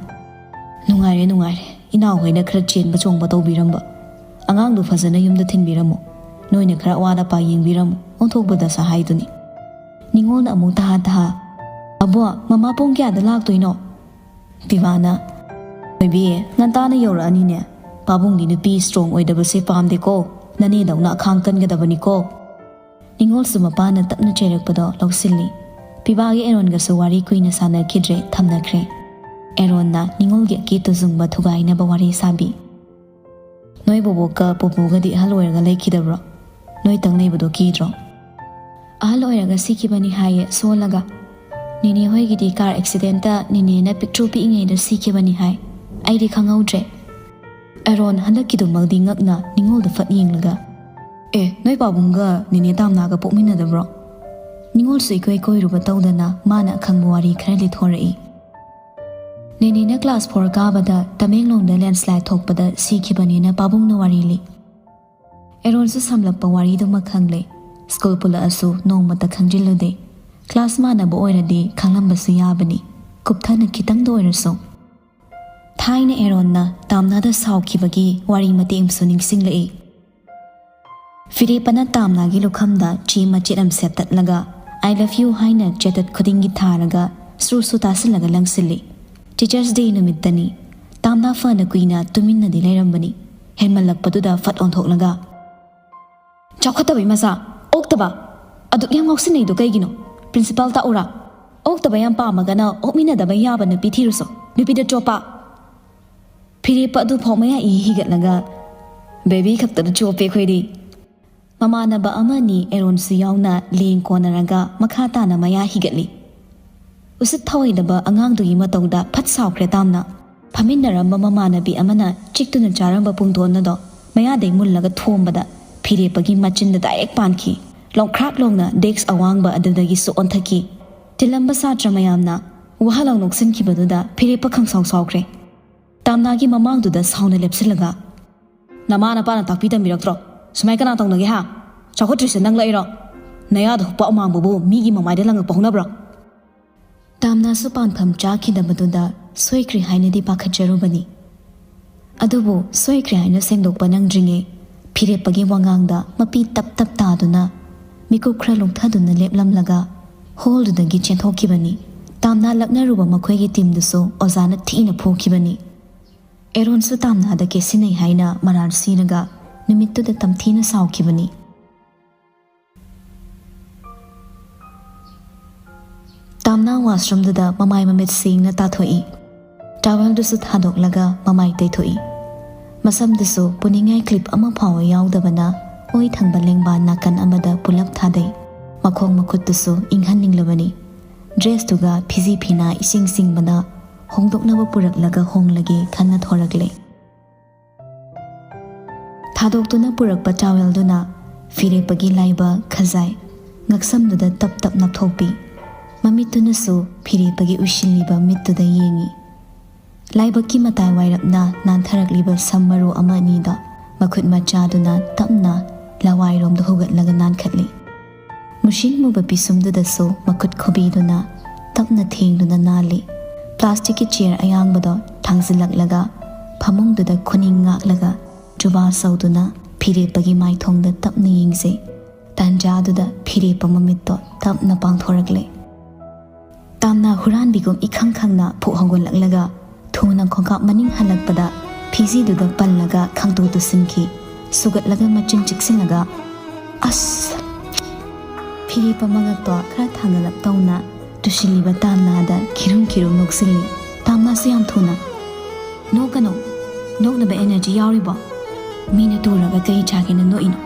"ꯅꯨꯡꯉꯥꯏꯔꯦ, ꯅꯨꯡꯉꯥꯏꯔꯦ, ꯏꯅꯥꯎꯍꯣꯏꯅ ꯈꯔ ꯆꯦꯟꯕ ꯆꯣꯡꯕ ꯇꯧꯕꯤꯔꯝꯕ꯫ ꯑꯉꯥꯡꯗꯨ ꯐꯖꯅ ꯌꯨꯝꯗ ꯊꯤꯟꯕꯤꯔꯝꯃꯨ꯫ ꯅꯣꯏꯅ ꯈꯔ ꯑꯋꯥꯠ ꯑꯄꯥ ꯌꯦꯡꯕꯤꯔꯝꯃꯨ꯫ ꯑꯣꯟꯊꯣꯛꯄ ꯗꯁꯥ ꯍꯥꯏꯗꯨꯅꯤ꯫" ꯅꯤꯉꯣꯜꯅ ꯑꯃꯨꯛ ꯇꯍꯥ ꯇꯍꯥ, "ꯑꯕꯣ, ꯃꯃꯥ ꯄꯨꯡ ꯀꯌꯥꯗ ꯂꯥꯛꯇꯣꯏꯅꯣ?" ꯄꯤꯕꯥꯅ, "ꯊꯣꯏꯕꯤ, ꯉꯟꯇꯥꯅ ꯌꯧꯔꯛꯑꯅꯤꯅꯦ꯫ ꯄꯥꯕꯨꯡꯗꯤ ꯅꯨꯄꯤ ꯁ꯭ꯇ꯭ꯔꯣꯡ ꯑꯣꯏꯗꯕꯁꯦ ꯄꯥꯝꯗꯦꯀꯣ꯫ ꯅꯅꯦꯗꯧꯅ ꯑꯈꯥꯡ ꯀꯟꯒꯗꯕꯅꯤꯀꯣ꯫" ꯅꯤꯉꯣꯜꯁꯨ ꯃꯄꯥꯅ ꯇꯞꯅ ꯆꯩꯔꯛꯄꯗꯣ ꯂꯧꯁꯤꯜꯂꯤ꯫ ꯄꯤꯕꯥꯒꯤ ꯑꯦꯔꯣꯟꯒꯁꯨ ꯋꯥꯔꯤ ꯀꯨꯏꯅ ꯁꯥꯟꯅꯈꯤꯗ꯭ꯔꯦ, ꯊꯝꯅꯈ꯭ꯔꯦ꯫ ꯑꯦꯔꯣꯟꯅ ꯅꯤꯉꯣꯜꯒꯤ ꯑꯀꯦ ꯇꯨꯖꯨꯡꯕ ꯊꯨꯒꯥꯏꯅꯕ ꯋꯥꯔꯤ ꯁꯥꯕꯤ꯫ "ꯅꯣꯏ ꯕꯣꯕꯣꯛꯀ ꯄꯨꯄꯨꯒꯗꯤ ꯑꯍꯜ ꯑꯣꯏꯔꯒ ꯂꯩꯈꯤꯗꯕ꯭ꯔꯣ? ꯅꯣꯏꯇꯪ ꯂꯩꯕꯗꯣ ꯀꯤꯗ꯭ꯔꯣ?" "ꯑꯍꯜ ꯑꯣꯏꯔꯒ ꯁꯤꯈꯤꯕꯅꯤ ꯍꯥꯏꯌꯦ, ꯁꯣꯜꯂꯒ꯫ ꯅꯦꯅꯦ ꯍꯣꯏꯒꯤꯗꯤ ꯀꯥꯔ ꯑꯦꯛꯁꯤꯗꯦꯟꯇ ꯅꯦꯅꯦꯅ ꯄꯤꯛꯇ꯭ꯔꯨ ꯄꯤꯛꯏꯉꯩꯗ ꯁꯤꯈꯤꯕꯅꯤ ꯍꯥꯏ꯫ ꯑꯩꯗꯤ ꯈꯪꯍꯧꯗ꯭ꯔꯦ꯫" ꯑꯦꯔꯣꯟ ꯍꯟꯗꯛꯀꯤꯗꯨꯃꯛꯇꯤ ꯉꯛꯅ ꯅꯤꯉꯣꯜꯗ ꯐꯠ ꯌꯦꯡꯂꯒ, "ꯑꯦ, ꯅꯣꯏ ꯄꯥꯕꯨꯡꯒ ꯅꯦꯅꯦ ꯇꯥꯝꯅꯥꯒ ꯄꯣꯛꯃꯤꯟꯅꯗꯕ꯭ꯔꯣ?" ꯅꯤꯉꯣꯜꯁꯨ ꯏꯀꯣꯏ ꯀꯣꯏꯔꯨꯕ ꯇꯧꯗꯅ ꯃꯥꯅ ꯑꯈꯪꯕ ꯋꯥꯔꯤ ꯈꯔ ꯂꯤꯊꯣꯔꯛꯏ꯫ "ꯅꯦꯅꯦꯅ ꯀ꯭ꯂꯥꯁ ꯐꯣꯔ ꯀꯥꯕꯗ ꯇꯃꯦꯡꯂꯣꯡꯗ ꯂꯦꯟꯁꯂꯥꯏꯠ ꯊꯣꯛꯄꯗ ꯁꯤꯈꯤꯕꯅꯦꯅ ꯄꯥꯕꯨꯡꯅ ꯋꯥꯔꯤ ꯂꯤ꯫" ꯑꯦꯔꯣꯟꯁꯨ ꯁꯝꯂꯞꯄ ꯋꯥꯔꯤꯗꯨꯃ ꯈꯪꯂꯦ꯫ ꯁ꯭ꯀꯨꯜ ꯄꯨꯜꯂꯛꯑꯁꯨ ꯅꯣꯡꯃꯇ ꯈꯪꯖꯤꯜꯂꯨꯗꯦ꯫ ꯀ꯭ꯂꯥꯁ ꯃꯥꯟꯅꯕ ꯑꯣꯏꯔꯗꯤ ꯈꯪꯂꯝꯕꯁꯨ ꯌꯥꯕꯅꯤ, ꯀꯨꯞꯊꯅ ꯈꯤꯇꯪꯗ ꯑꯣꯏꯔꯁꯨ꯫ ꯊꯥꯏꯅ ꯑꯦꯔꯣꯟꯅ ꯇꯥꯝꯅꯥꯗ ꯁꯥꯎꯈꯤꯕꯒꯤ ꯋꯥꯔꯤ ꯃꯇꯦꯛ ꯑꯃꯁꯨ ꯅꯤꯡꯁꯤꯡꯂꯛꯏ꯫ ꯐꯤꯔꯦꯞꯄꯅ ꯇꯥꯝꯅꯥꯒꯤ ꯂꯨꯈꯝꯗ ꯆꯦ ꯃꯆꯦꯠ ꯑꯃ ꯁꯦꯠꯇꯠꯂꯒ, "I love you" ꯍꯥꯏꯅ ꯆꯦꯇꯠ ꯈꯨꯗꯤꯡꯒꯤ ꯊꯥꯔꯒ ꯁ꯭ꯔꯨ ꯁ꯭ꯔꯨ ꯇꯥꯁꯤꯜꯂꯒ ꯂꯪꯁꯤꯜꯂꯤ꯫ ꯇꯤꯆꯔꯁ ꯗꯦ ꯅꯨꯃꯤꯠꯇꯅꯤ꯫ ꯇꯥꯝꯅꯥ ꯐꯅ ꯀꯨꯏꯅ ꯇꯨꯃꯤꯟꯅꯗꯤ ꯂꯩꯔꯝꯕꯅꯤ꯫ ꯍꯦꯟꯃꯜꯂꯛꯄꯗꯨꯗ ꯐꯠ ꯑꯣꯟꯊꯣꯛꯂꯒ, "ꯆꯥꯎꯈꯠꯇꯕꯩ ꯃꯆꯥ, ꯑꯣꯛꯇꯕ, ꯑꯗꯨꯛ ꯌꯥꯝ ꯉꯥꯎꯁꯤꯟꯅꯩꯗꯣ ꯀꯩꯒꯤꯅꯣ? ꯄ꯭ꯔꯤꯟꯁꯤꯄꯥꯜ ꯇꯥꯛꯎꯔꯥ? ꯑꯣꯛꯇꯕ ꯌꯥꯝ ꯄꯥꯝꯃꯒꯅ ꯑꯣꯛꯃꯤꯟꯅꯗꯕ ꯌꯥꯕ ꯅꯨꯄꯤ ꯊꯤꯔꯨꯁꯣ, ꯅꯨꯄꯤꯗ ꯆꯣꯞꯄ!" ꯐꯤꯔꯦꯞꯄ ꯑꯗꯨ ꯐꯥꯎ ꯃꯌꯥ ꯏ ꯍꯤꯒꯠꯂꯒ, "ꯕꯦꯕꯤ ꯈꯛꯇꯗ ꯆꯣꯞꯄꯦ ꯑꯩꯈꯣꯏꯗꯤ꯫" ꯃꯃꯥꯟꯅꯕ ꯑꯃ ꯑꯅꯤ ꯑꯦꯔꯣꯟꯁꯨ ꯌꯥꯎꯅ ꯂꯦꯡ ꯀꯣꯟꯅꯔꯒ ꯃꯈꯥ ꯇꯥꯅ ꯃꯌꯥ ꯍꯤꯒꯠꯂꯤ꯫ ꯎꯁꯤꯠ ꯊꯑꯣꯏꯗꯕ ꯑꯉꯥꯡꯗꯨꯒꯤ ꯃꯇꯧꯗ ꯐꯠ ꯁꯥꯎꯈ꯭ꯔꯦ ꯇꯥꯝꯅ꯫ ꯐꯝꯃꯤꯟꯅꯔꯝꯕ ꯃꯃꯥꯟꯅꯕꯤ ꯑꯃꯅ ꯆꯤꯛꯇꯨꯅ ꯆꯥꯔꯝꯕ ꯄꯨꯡꯗꯣꯟ ꯑꯗꯣ ꯃꯌꯥꯗꯩ ꯃꯨꯜꯂꯒ ꯊꯣꯝꯕꯗ ꯐꯤꯔꯦꯞꯄꯒꯤ ꯃꯆꯤꯟꯗ ꯗꯥꯏꯔꯦꯛ ꯄꯥꯟꯈꯤ꯫ ꯂꯣꯡꯈ꯭ꯔꯥꯛ ꯂꯣꯡꯅ ꯗꯦꯛꯁ ꯑꯋꯥꯡꯕ ꯑꯗꯨꯗꯒꯤꯁꯨ ꯑꯣꯟꯊꯛꯈꯤ꯫ ꯇꯤꯜꯂꯝꯕ ꯁꯥꯇ꯭ꯔ ꯃꯌꯥꯝꯅ ꯋꯥꯍ ꯂꯥꯎ ꯅꯣꯛꯁꯤꯟꯈꯤꯕꯗꯨꯗ ꯐꯤꯔꯦꯞꯄ ꯈꯪꯁꯥꯎ ꯁꯥꯎꯈ꯭ꯔꯦ꯫ ꯇꯥꯝꯅꯥꯒꯤ ꯃꯃꯥꯡꯗꯨꯗ ꯁꯥꯎꯅ ꯂꯦꯞꯁꯤꯜꯂꯒ, "ꯅꯃꯥ ꯅꯄꯥꯅ ꯇꯥꯛꯄꯤ ꯇꯝꯕꯤꯔꯛꯇ꯭ꯔꯣ? ꯁꯨꯃꯥꯏ ꯀꯅꯥ ꯇꯧꯅꯒꯦ ꯍꯥ? ꯆꯥꯎꯈꯠꯇ꯭ꯔꯤꯁꯦ ꯅꯪ ꯂꯩꯔꯣ? ꯅꯌꯥꯗ ꯍꯨꯛꯄ ꯑꯃꯥꯡꯕꯕꯨ ꯃꯤꯒꯤ ꯃꯃꯥꯏꯗ ꯂꯪꯉꯛꯄ ꯍꯧꯅꯕ꯭ꯔꯣ?" ꯇꯥꯝꯅꯥꯁꯨ ꯄꯥꯟꯐꯝ ꯆꯥꯈꯤꯗꯕꯗꯨꯗ ꯁꯣꯏꯈ꯭ꯔꯦ ꯍꯥꯏꯅꯗꯤ ꯄꯥꯈꯠꯆꯔꯨꯕꯅꯤ꯫ ꯑꯗꯨꯕꯨ ꯁꯣꯏꯈ꯭ꯔꯦ ꯍꯥꯏꯅ ꯁꯦꯡꯗꯣꯛꯄ ꯅꯪꯗ꯭ꯔꯤꯉꯩ ꯐꯤꯔꯦꯞꯄꯒꯤ ꯋꯥꯉꯥꯡꯗ ꯃꯄꯤ ꯇꯞ ꯇꯞ ꯇꯥꯗꯨꯅ ꯃꯤꯀꯨꯞ ꯈꯔ ꯂꯨꯝꯊꯗꯨꯅ ꯂꯦꯞꯂꯝꯂꯒ ꯍꯣꯜꯗꯨꯗꯒꯤ ꯆꯦꯟꯊꯣꯛꯈꯤꯕꯅꯤ꯫ ꯇꯥꯝꯅꯥ ꯂꯛꯅꯔꯨꯕ ꯃꯈꯣꯏꯒꯤ ꯇꯤꯝꯗꯨꯁꯨ ꯑꯣꯖꯥꯅ ꯊꯤꯅ ꯐꯨꯈꯤꯕꯅꯤ꯫ ꯑꯦꯔꯣꯟꯁꯨ ꯇꯥꯝꯅꯥꯗ ꯀꯦꯁꯤꯟꯅꯩ ꯍꯥꯏꯅ ꯃꯔꯥꯜ ꯁꯤꯔꯒ ꯅꯨꯃꯤꯠꯇꯨꯗ ꯇꯝꯊꯤꯅ ꯁꯥꯎꯈꯤꯕꯅꯤ꯫ ꯇꯥꯝꯅꯥ ꯋꯥꯁꯔꯨꯝꯗꯨꯗ ꯃꯃꯥꯏ ꯃꯃꯤꯠ ꯁꯦꯡꯅ ꯇꯥꯊꯣꯛꯏ꯫ ꯇꯥꯋꯦꯜꯗꯨꯁꯨ ꯊꯥꯗꯣꯛꯂꯒ ꯃꯃꯥꯏ ꯇꯩꯊꯣꯛꯏ꯫ ꯃꯁꯝꯗꯨꯁꯨ ꯄꯨꯅꯤꯡꯉꯥꯏ ꯀ꯭ꯂꯤꯞ ꯑꯃ ꯐꯥꯎꯕ ꯌꯥꯎꯗꯕꯅ ꯑꯣꯏ ꯊꯪꯕ ꯂꯦꯡꯕꯥꯟ ꯅꯥꯀꯟ ꯑꯃꯗ ꯄꯨꯂꯞ ꯊꯥꯗꯩ꯫ ꯃꯈꯣꯡ ꯃꯈꯨꯠꯇꯨꯁꯨ ꯏꯪꯍꯟꯅꯤꯡꯂꯕꯅꯤ꯫ ꯗ꯭ꯔꯦꯁꯇꯨꯒ ꯐꯤꯖꯤ ꯐꯤꯅꯥ ꯏꯁꯤꯡ ꯁꯤꯡꯕꯅ ꯍꯣꯡꯗꯣꯛꯅꯕ ꯄꯨꯔꯛꯂꯒ ꯍꯣꯡꯂꯒꯦ ꯈꯟꯅ ꯊꯣꯔꯛꯂꯦ꯫ ꯊꯥꯗꯣꯛꯇꯨꯅ ꯄꯨꯔꯛꯄ ꯇꯥꯋꯦꯜꯗꯨꯅ ꯐꯤꯔꯦꯞꯄꯒꯤ ꯂꯥꯏꯕꯛ ꯈꯖꯥꯏ ꯉꯛꯁꯝꯗꯨꯗ ꯇꯞ ꯇꯞ ꯅꯞꯊꯣꯛꯄꯤ꯫ ꯃꯃꯤꯠꯇꯨꯅꯁꯨ ꯐꯤꯔꯦꯞꯄꯒꯤ ꯎꯏꯁꯤꯜꯂꯤꯕ ꯃꯤꯠꯇꯨꯗ ꯌꯦꯡꯏ꯫ ꯂꯥꯏꯕꯛꯀꯤ ꯃꯇꯥꯏ ꯋꯥꯏꯔꯞꯅ ꯅꯥꯟꯊꯔꯛꯂꯤꯕ ꯁꯝ ꯃꯔꯨ ꯑꯃ ꯑꯅꯤꯗꯣ ꯃꯈꯨꯠ ꯃꯆꯥꯗꯨꯅ ꯇꯞꯅ ꯂꯋꯥꯏꯔꯣꯝꯗ ꯍꯨꯒꯠꯂꯒ ꯅꯥꯟꯈꯠꯂꯤ꯫ ꯃꯨꯁꯤꯟ ꯃꯨꯕ ꯄꯤꯁꯨꯝꯗꯨꯗꯁꯨ ꯃꯈꯨꯠ ꯈꯨꯕꯤꯗꯨꯅ ꯇꯞꯅ ꯊꯦꯡꯗꯨꯅ ꯅꯥꯜꯂꯤ꯫ ꯄ꯭ꯂꯥꯁꯇꯤꯛꯀꯤ ꯆꯤꯌꯔ ꯑꯌꯥꯡꯕꯗꯣ ꯊꯥꯡꯖꯤꯜꯂꯛꯂꯒ ꯐꯃꯨꯡꯗꯨꯗ ꯈꯨꯅꯤꯡ ꯉꯥꯛꯂꯒ ꯖꯨꯕꯥ ꯁꯧꯗꯨꯅ ꯐꯤꯔꯦꯞꯄꯒꯤ ꯃꯥꯏꯊꯣꯡꯗ ꯇꯞꯅ ꯌꯦꯡꯖꯩ꯫ ꯇꯥꯟꯖꯥꯗꯨꯗ ꯐꯤꯔꯦꯞꯄ ꯃꯃꯤꯠꯇꯣ ꯇꯞꯅ ꯄꯥꯡꯊꯣꯔꯛꯂꯦ꯫ ꯇꯥꯝꯅ ꯍꯨꯔꯥꯟꯕꯤꯒꯨꯝ ꯏꯈꯪ ꯈꯪꯅ ꯐꯨꯛ ꯍꯧꯒꯠꯂꯛꯂꯒ ꯊꯨꯅ ꯈꯣꯡꯀꯥꯞ ꯃꯅꯤꯡ ꯍꯜꯂꯛꯄꯗ ꯏꯖꯤꯗꯨꯗ ꯄꯜꯂꯒ ꯈꯪꯇꯨ ꯇꯨꯁꯤꯟꯈꯤ꯫ ꯁꯨꯒꯠꯂꯒ ꯃꯆꯤꯟ ꯆꯤꯛꯁꯤꯜꯂꯒ, "ꯑꯁ!" ꯐꯤꯔꯦꯞꯄ ꯃꯉꯛꯇꯣ ꯈꯔ ꯊꯥꯡꯒꯠꯂꯞ ꯇꯧꯅ ꯇꯨꯁꯤꯜꯂꯤꯕ ꯇꯥꯝꯅꯥꯗ ꯈꯤꯔꯨꯝ ꯈꯤꯔꯨꯝ ꯅꯣꯛꯁꯤꯜꯂꯤ꯫ ꯇꯥꯝꯅꯥꯁꯨ ꯌꯥꯝ ꯊꯨꯅ, "ꯅꯣꯛꯀꯅꯣ, ꯅꯣꯛꯅꯕ energy ꯌꯥꯎꯔꯤꯕꯣ? ꯃꯤꯅ ꯇꯨꯔꯒ ꯀꯩ ꯆꯥꯒꯦꯅ ꯅꯣꯛꯏꯅꯣ?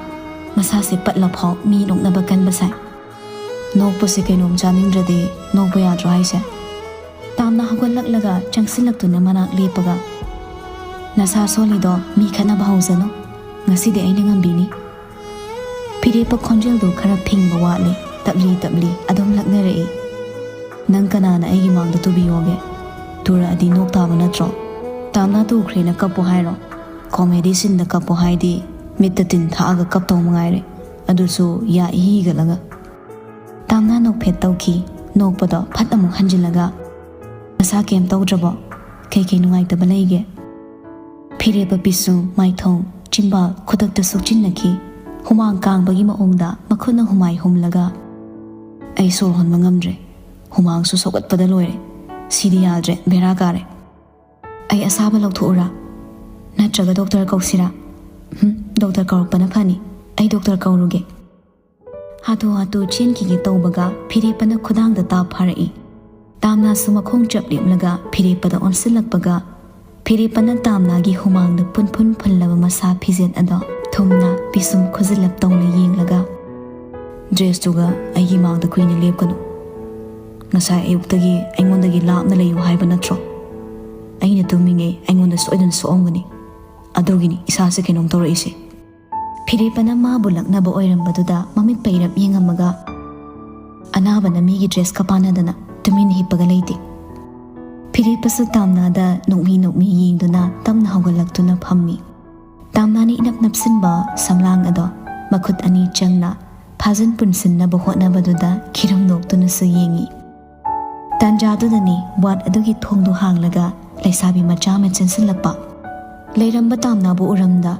ꯃꯁꯥꯁꯦ ꯄꯠꯂꯐꯥꯎ ꯃꯤ ꯅꯣꯛꯅꯕ ꯀꯟꯕ ꯁꯥꯏ꯫ ꯅꯣꯛꯄꯁꯦ ꯀꯩꯅꯣꯝ ꯆꯥꯅꯤꯡꯗ꯭ꯔꯗꯤ ꯅꯣꯛꯄ ꯌꯥꯗ꯭ꯔꯣ ꯍꯥꯏꯁꯦ?" ꯇꯥꯝꯅꯥ ꯍꯧꯒꯠꯂꯛꯂꯒ ꯆꯪꯁꯤꯜꯂꯛꯇꯨꯅ ꯃꯅꯥꯛ ꯂꯦꯞꯄꯒ, "ꯅꯁꯥ ꯁꯣꯜꯂꯤꯗꯣ ꯃꯤ ꯈꯠꯅꯕ ꯍꯧꯖꯅꯨ, ꯉꯁꯤꯗꯤ ꯑꯩꯅ ꯉꯝꯕꯤꯅꯤ꯫" ꯐꯤꯔꯦꯞꯄ ꯈꯣꯟꯖꯦꯜꯗꯨ ꯈꯔ ꯐꯤꯡꯕ ꯋꯥꯠꯂꯦ, ꯇꯞꯂꯤ ꯇꯞꯂꯤ ꯑꯗꯨꯝ ꯂꯛꯅꯔꯛꯏ꯫ "ꯅꯪ ꯀꯅꯥꯅ ꯑꯩꯒꯤ ꯃꯥꯡꯗ ꯇꯨꯕꯤꯌꯣꯒꯦ? ꯇꯨꯔꯛꯑꯗꯤ ꯅꯣꯛ ꯇꯥꯕ ꯅꯠꯇ꯭ꯔꯣ? ꯇꯥꯝꯅꯥ ꯇꯨꯈ꯭ꯔꯦꯅ ꯀꯞꯄꯣ ꯍꯥꯏꯔꯣ? Comedy sceneꯗ ꯀꯞꯄꯣ ꯍꯥꯏꯗꯤ ꯃꯤꯠꯇ ꯇꯤꯟ ꯊꯥꯛꯑꯒ ꯀꯞꯇꯧ ꯃꯉꯥꯏꯔꯦ, ꯑꯗꯨꯁꯨ ꯌꯥ ꯏꯍꯤ ꯍꯤꯒꯠꯂꯒ꯫" ꯇꯥꯝꯅꯥ ꯅꯣꯛꯐꯦꯠ ꯇꯧꯈꯤ꯫ ꯅꯣꯛꯄꯗꯣ ꯐꯠ ꯑꯃꯨꯛ ꯍꯟꯖꯤꯜꯂꯒ, "ꯅꯁꯥ ꯀꯩꯝ ꯇꯧꯗ꯭ꯔꯕꯣ? ꯀꯩꯀꯩ ꯅꯨꯡꯉꯥꯏꯇꯕ ꯂꯩꯒꯦ?" ꯐꯤꯔꯦꯞꯄ ꯄꯤꯁꯨꯝ, ꯃꯥꯏꯊꯣꯡ, ꯆꯤꯝꯕꯥꯜ ꯈꯨꯗꯛꯇ ꯁꯨꯛꯆꯤꯟꯅꯈꯤ꯫ ꯍꯨꯃꯥꯡ ꯀꯥꯡꯕꯒꯤ ꯃꯑꯣꯡꯗ ꯃꯈꯨꯠꯅ ꯍꯨꯃꯥꯏ ꯍꯨꯝꯂꯒ, "ꯑꯩ ꯁꯣꯔ ꯍꯣꯟꯕ ꯉꯝꯗ꯭ꯔꯦ꯫ ꯍꯨꯃꯥꯡꯁꯨ ꯁꯧꯒꯠꯄꯗ ꯂꯣꯏꯔꯦ꯫ ꯁꯤꯗꯤ ꯌꯥꯗ꯭ꯔꯦ, ꯕꯦꯔꯥ ꯀꯥꯔꯦ꯫ ꯑꯩ ꯑꯁꯥꯕ ꯂꯧꯊꯣꯛꯎꯔꯥ? ꯅꯠꯇ꯭ꯔꯒ ꯗꯣꯛꯇꯔ ꯀꯧꯁꯤꯔꯥ?" "ꯍꯨꯝ, ꯗꯣꯛꯇꯔ ꯀꯧꯔꯛꯄꯅ ꯐꯅꯤ꯫ ꯑꯩ ꯗꯣꯛꯇꯔ ꯀꯧꯔꯨꯒꯦ꯫" ꯍꯥꯊꯨ ꯍꯥꯊꯨ ꯆꯦꯟꯈꯤꯒꯦ ꯇꯧꯕꯒ ꯐꯤꯔꯦꯞꯄꯅ ꯈꯨꯗꯥꯡꯗ ꯇꯥꯞ ꯐꯥꯔꯛꯏ꯫ ꯇꯥꯝꯅꯥꯁꯨ ꯃꯈꯣꯡ ꯆꯞ ꯂꯦꯞꯂꯒ ꯐꯤꯔꯦꯞꯄꯗ ꯑꯣꯟꯁꯤꯜꯂꯛꯄꯒ, ꯐꯤꯔꯦꯞꯄꯅ ꯇꯥꯝꯅꯥꯒꯤ ꯍꯨꯃꯥꯡꯗ ꯄꯨꯟ ꯄꯨꯟ ꯐꯨꯜꯂꯕ ꯃꯁꯥ ꯐꯤꯖꯦꯠ ꯑꯗꯣ ꯊꯨꯝꯅ ꯄꯤꯁꯨꯝ ꯈꯨꯖꯤꯜꯂꯞ ꯇꯧꯅ ꯌꯦꯡꯂꯒ, "Dressꯇꯨꯒ ꯑꯩꯒꯤ ꯃꯥꯡꯗ ꯀꯨꯏꯅ ꯂꯦꯞꯀꯅꯨ꯫ ꯉꯁꯥꯏ ꯑꯌꯨꯛꯇꯒꯤ ꯑꯩꯉꯣꯟꯗꯒꯤ ꯂꯥꯞꯅ ꯂꯩꯌꯨ ꯍꯥꯏꯕ ꯅꯠꯇ꯭ꯔꯣ? ꯑꯩꯅ ꯇꯨꯝꯃꯤꯉꯩ ꯑꯩꯉꯣꯟꯗ ꯁꯣꯏꯗꯅ ꯁꯣꯛꯑꯝꯒꯅꯤ꯫ ꯑꯗꯨꯒꯤꯅꯤ ꯏꯁꯥꯁꯦ ꯀꯩꯅꯣꯝ ꯇꯧꯔꯛꯏꯁꯦ꯫" ꯐꯤꯔꯦꯞꯄꯅ ꯃꯥꯕꯨ ꯂꯛꯅꯕ ꯑꯣꯏꯔꯝꯕꯗꯨꯗ ꯃꯃꯤꯠ ꯄꯩꯔꯞ ꯌꯦꯡꯉꯝꯃꯒ, "ꯑꯅꯥꯕꯅ ꯃꯤꯒꯤ dressꯀ ꯄꯥꯟꯅꯗꯅ ꯇꯨꯃꯤꯟ ꯍꯤꯞꯄꯒ ꯂꯩꯇꯦ꯫" ꯐꯤꯔꯦꯞꯄꯁꯨ ꯇꯥꯝꯅꯥꯗ ꯅꯣꯛꯃꯤ ꯅꯣꯛꯃꯤ ꯌꯦꯡꯗꯨꯅ ꯇꯞꯅ ꯍꯧꯒꯠꯂꯛꯇꯨꯅ ꯐꯝꯃꯤ꯫ ꯇꯥꯝꯅꯥꯅ ꯏꯅꯞ ꯅꯞꯁꯤꯟꯕ ꯁꯝꯂꯥꯡ ꯑꯗꯣ ꯃꯈꯨꯠ ꯑꯅꯤ ꯆꯪꯅ ꯐꯥꯖꯤꯟ ꯄꯨꯟꯁꯤꯟꯅꯕ ꯍꯣꯠꯅꯕꯗꯨꯗ ꯈꯤꯔꯨꯝ ꯅꯣꯛꯇꯨꯅꯁꯨ ꯌꯦꯡꯉꯤ꯫ ꯇꯥꯟꯖꯥꯗꯨꯗꯅꯤ ward ꯑꯗꯨꯒꯤ ꯊꯣꯡꯗꯨ ꯍꯥꯡꯂꯒ ꯂꯩꯁꯥꯕꯤ ꯃꯆꯥ ꯑꯃ ꯆꯦꯟꯁꯤꯜꯂꯛꯄ꯫ ꯂꯩꯔꯝꯕ ꯇꯥꯝꯅꯥꯕꯨ ꯎꯔꯝꯗ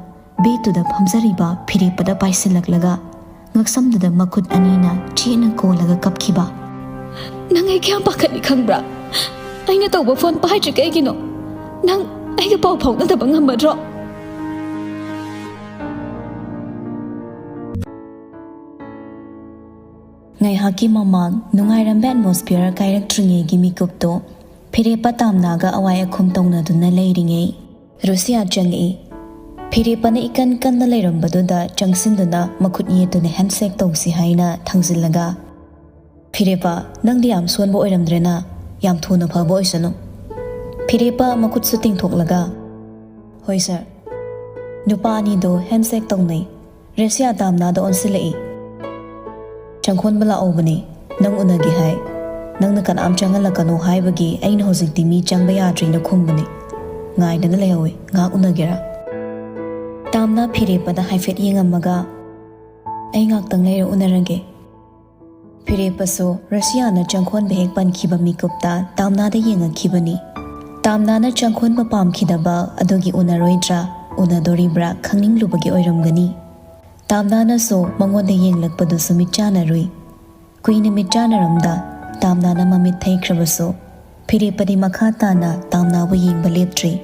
bedꯇꯨꯗ ꯐꯝꯖꯔꯤꯕ ꯐꯤꯔꯦꯞꯄꯗ ꯄꯥꯏꯁꯤꯜꯂꯛꯂꯒ ꯉꯛꯁꯝꯗꯨꯗ ꯃꯈꯨꯠ ꯑꯅꯤꯅ ꯆꯦꯠꯅ ꯀꯣꯜꯂꯒ ꯀꯞꯈꯤꯕ꯫ "ꯅꯪ ꯑꯩ ꯀꯌꯥꯝ ꯄꯥꯈꯠꯂꯤ ꯈꯪꯕ꯭ꯔꯥ? ꯑꯩꯅ ꯇꯧꯕ phone ꯄꯥꯏꯗ꯭ꯔꯤ ꯀꯩꯒꯤꯅꯣ? ꯅꯪ, ꯑꯩꯒ ꯄꯥꯎ ꯐꯥꯎꯅꯗꯕ ꯉꯝꯃꯗ꯭ꯔꯣ? ꯉꯥꯏꯍꯥꯛꯀꯤ ꯃꯃꯥꯡ ꯅꯨꯡꯉꯥꯏꯔꯝꯕ ꯑꯦꯠꯃꯣꯁꯐꯤꯌꯔ ꯀꯥꯏꯔꯛꯇ꯭ꯔꯤꯉꯩꯒꯤ ꯃꯤꯀꯨꯞꯇꯣ ꯐꯤꯔꯦꯞꯄ ꯇꯥꯝꯅꯥꯒ ꯑꯋꯥꯏ ꯑꯈꯨꯝ ꯇꯧꯅꯗꯨꯅ ꯂꯩꯔꯤꯉꯩ ꯔꯨꯁꯤꯌꯥ ꯆꯪꯉꯛꯏ꯫ ꯐꯤꯔꯦꯞꯄꯅ ꯏꯀꯟ ꯀꯟꯅ ꯂꯩꯔꯝꯕꯗꯨꯗ ꯆꯪꯁꯤꯟꯗꯨꯅ ꯃꯈꯨꯠ ꯌꯦꯠꯇꯨꯅ ꯍꯦꯟꯁꯦꯛ ꯇꯧꯁꯤ ꯍꯥꯏꯅ ꯊꯥꯡꯖꯤꯜꯂꯒ, "ꯐꯤꯔꯦꯞꯄ, ꯅꯪꯗꯤ ꯌꯥꯝ ꯁꯣꯟꯕ ꯑꯣꯏꯔꯝꯗ꯭ꯔꯦꯅ, ꯌꯥꯝ ꯊꯨꯅ ꯐꯕ ꯑꯣꯏꯁꯅꯨ꯫" ꯐꯤꯔꯦꯞꯄ ꯃꯈꯨꯠꯁꯨ ꯇꯤꯡꯊꯣꯛꯂꯒ, "ꯍꯣꯏ ꯁꯥꯔ꯫" ꯅꯨꯄꯥ ꯑꯅꯤꯗꯣ ꯍꯦꯟꯁꯦꯛ ꯇꯧꯅꯩ꯫ ꯔꯁꯤꯌꯥ ꯇꯥꯝꯅꯥꯗ ꯑꯣꯟꯁꯤꯜꯂꯛꯏ꯫ "ꯆꯪꯈꯣꯟꯕ ꯂꯥꯛꯍꯧꯕꯅꯦ, ꯅꯪ ꯎꯅꯒꯦ ꯍꯥꯏ꯫ ꯅꯪꯅ ꯀꯅꯥꯝ ꯆꯪꯍꯜꯂꯛꯀꯅꯣ ꯍꯥꯏꯕꯒꯤ ꯑꯩꯅ ꯍꯧꯖꯤꯛꯇꯤ ꯃꯤ ꯆꯪꯕ ꯌꯥꯗ꯭ꯔꯦꯅ ꯈꯨꯝꯕꯅꯦ꯫ ꯉꯥꯏꯗꯅ ꯂꯩꯍꯧꯋꯦ, ꯉꯥꯏꯍꯥꯛ ꯎꯅꯒꯦꯔꯥ?" ꯇꯥꯝꯅꯥ ꯐꯤꯔꯦꯞꯄꯗ ꯍꯥꯏꯐꯦꯠ ꯌꯦꯡꯉꯝꯃꯒ, "ꯑꯩ ꯉꯥꯛꯇꯪ ꯂꯩꯔ ꯎꯅꯔꯒꯦ꯫" ꯐꯤꯔꯦꯞꯄꯁꯨ ꯔꯁꯤꯌꯥꯅ ꯆꯪꯈꯣꯟꯕ ꯍꯦꯛ ꯄꯟꯈꯤꯕ ꯃꯤꯀꯨꯞꯇ ꯇꯥꯝꯅꯥꯗ ꯌꯦꯡꯉꯛꯈꯤꯕꯅꯤ꯫ ꯇꯥꯝꯅꯥꯅ ꯆꯪꯈꯣꯟꯕ ꯄꯥꯝꯈꯤꯗꯕ ꯑꯗꯨꯒꯤ ꯎꯅꯔꯣꯏꯗ꯭ꯔꯥ, ꯎꯅꯗꯣꯔꯤꯕ꯭ꯔꯥ ꯈꯪꯅꯤꯡꯂꯨꯕꯒꯤ ꯑꯣꯏꯔꯝꯒꯅꯤ꯫ ꯇꯥꯝꯅꯥꯅꯁꯨ ꯃꯉꯣꯟꯗ ꯌꯦꯡꯂꯛꯄꯗꯨꯁꯨ ꯃꯤꯠꯆꯥꯟꯅꯔꯨꯏ꯫ ꯀꯨꯏꯅ ꯃꯤꯠꯆꯥꯟꯅꯔꯝꯗ ꯇꯥꯝꯅꯥꯅ ꯃꯃꯤꯠ ꯊꯩꯈ꯭ꯔꯕꯁꯨ ꯐꯤꯔꯦꯞꯄꯗꯤ ꯃꯈꯥ ꯇꯥꯅ ꯇꯥꯝꯅꯥꯕꯨ ꯌꯦꯡꯕ ꯂꯦꯞꯇ꯭ꯔꯤ꯫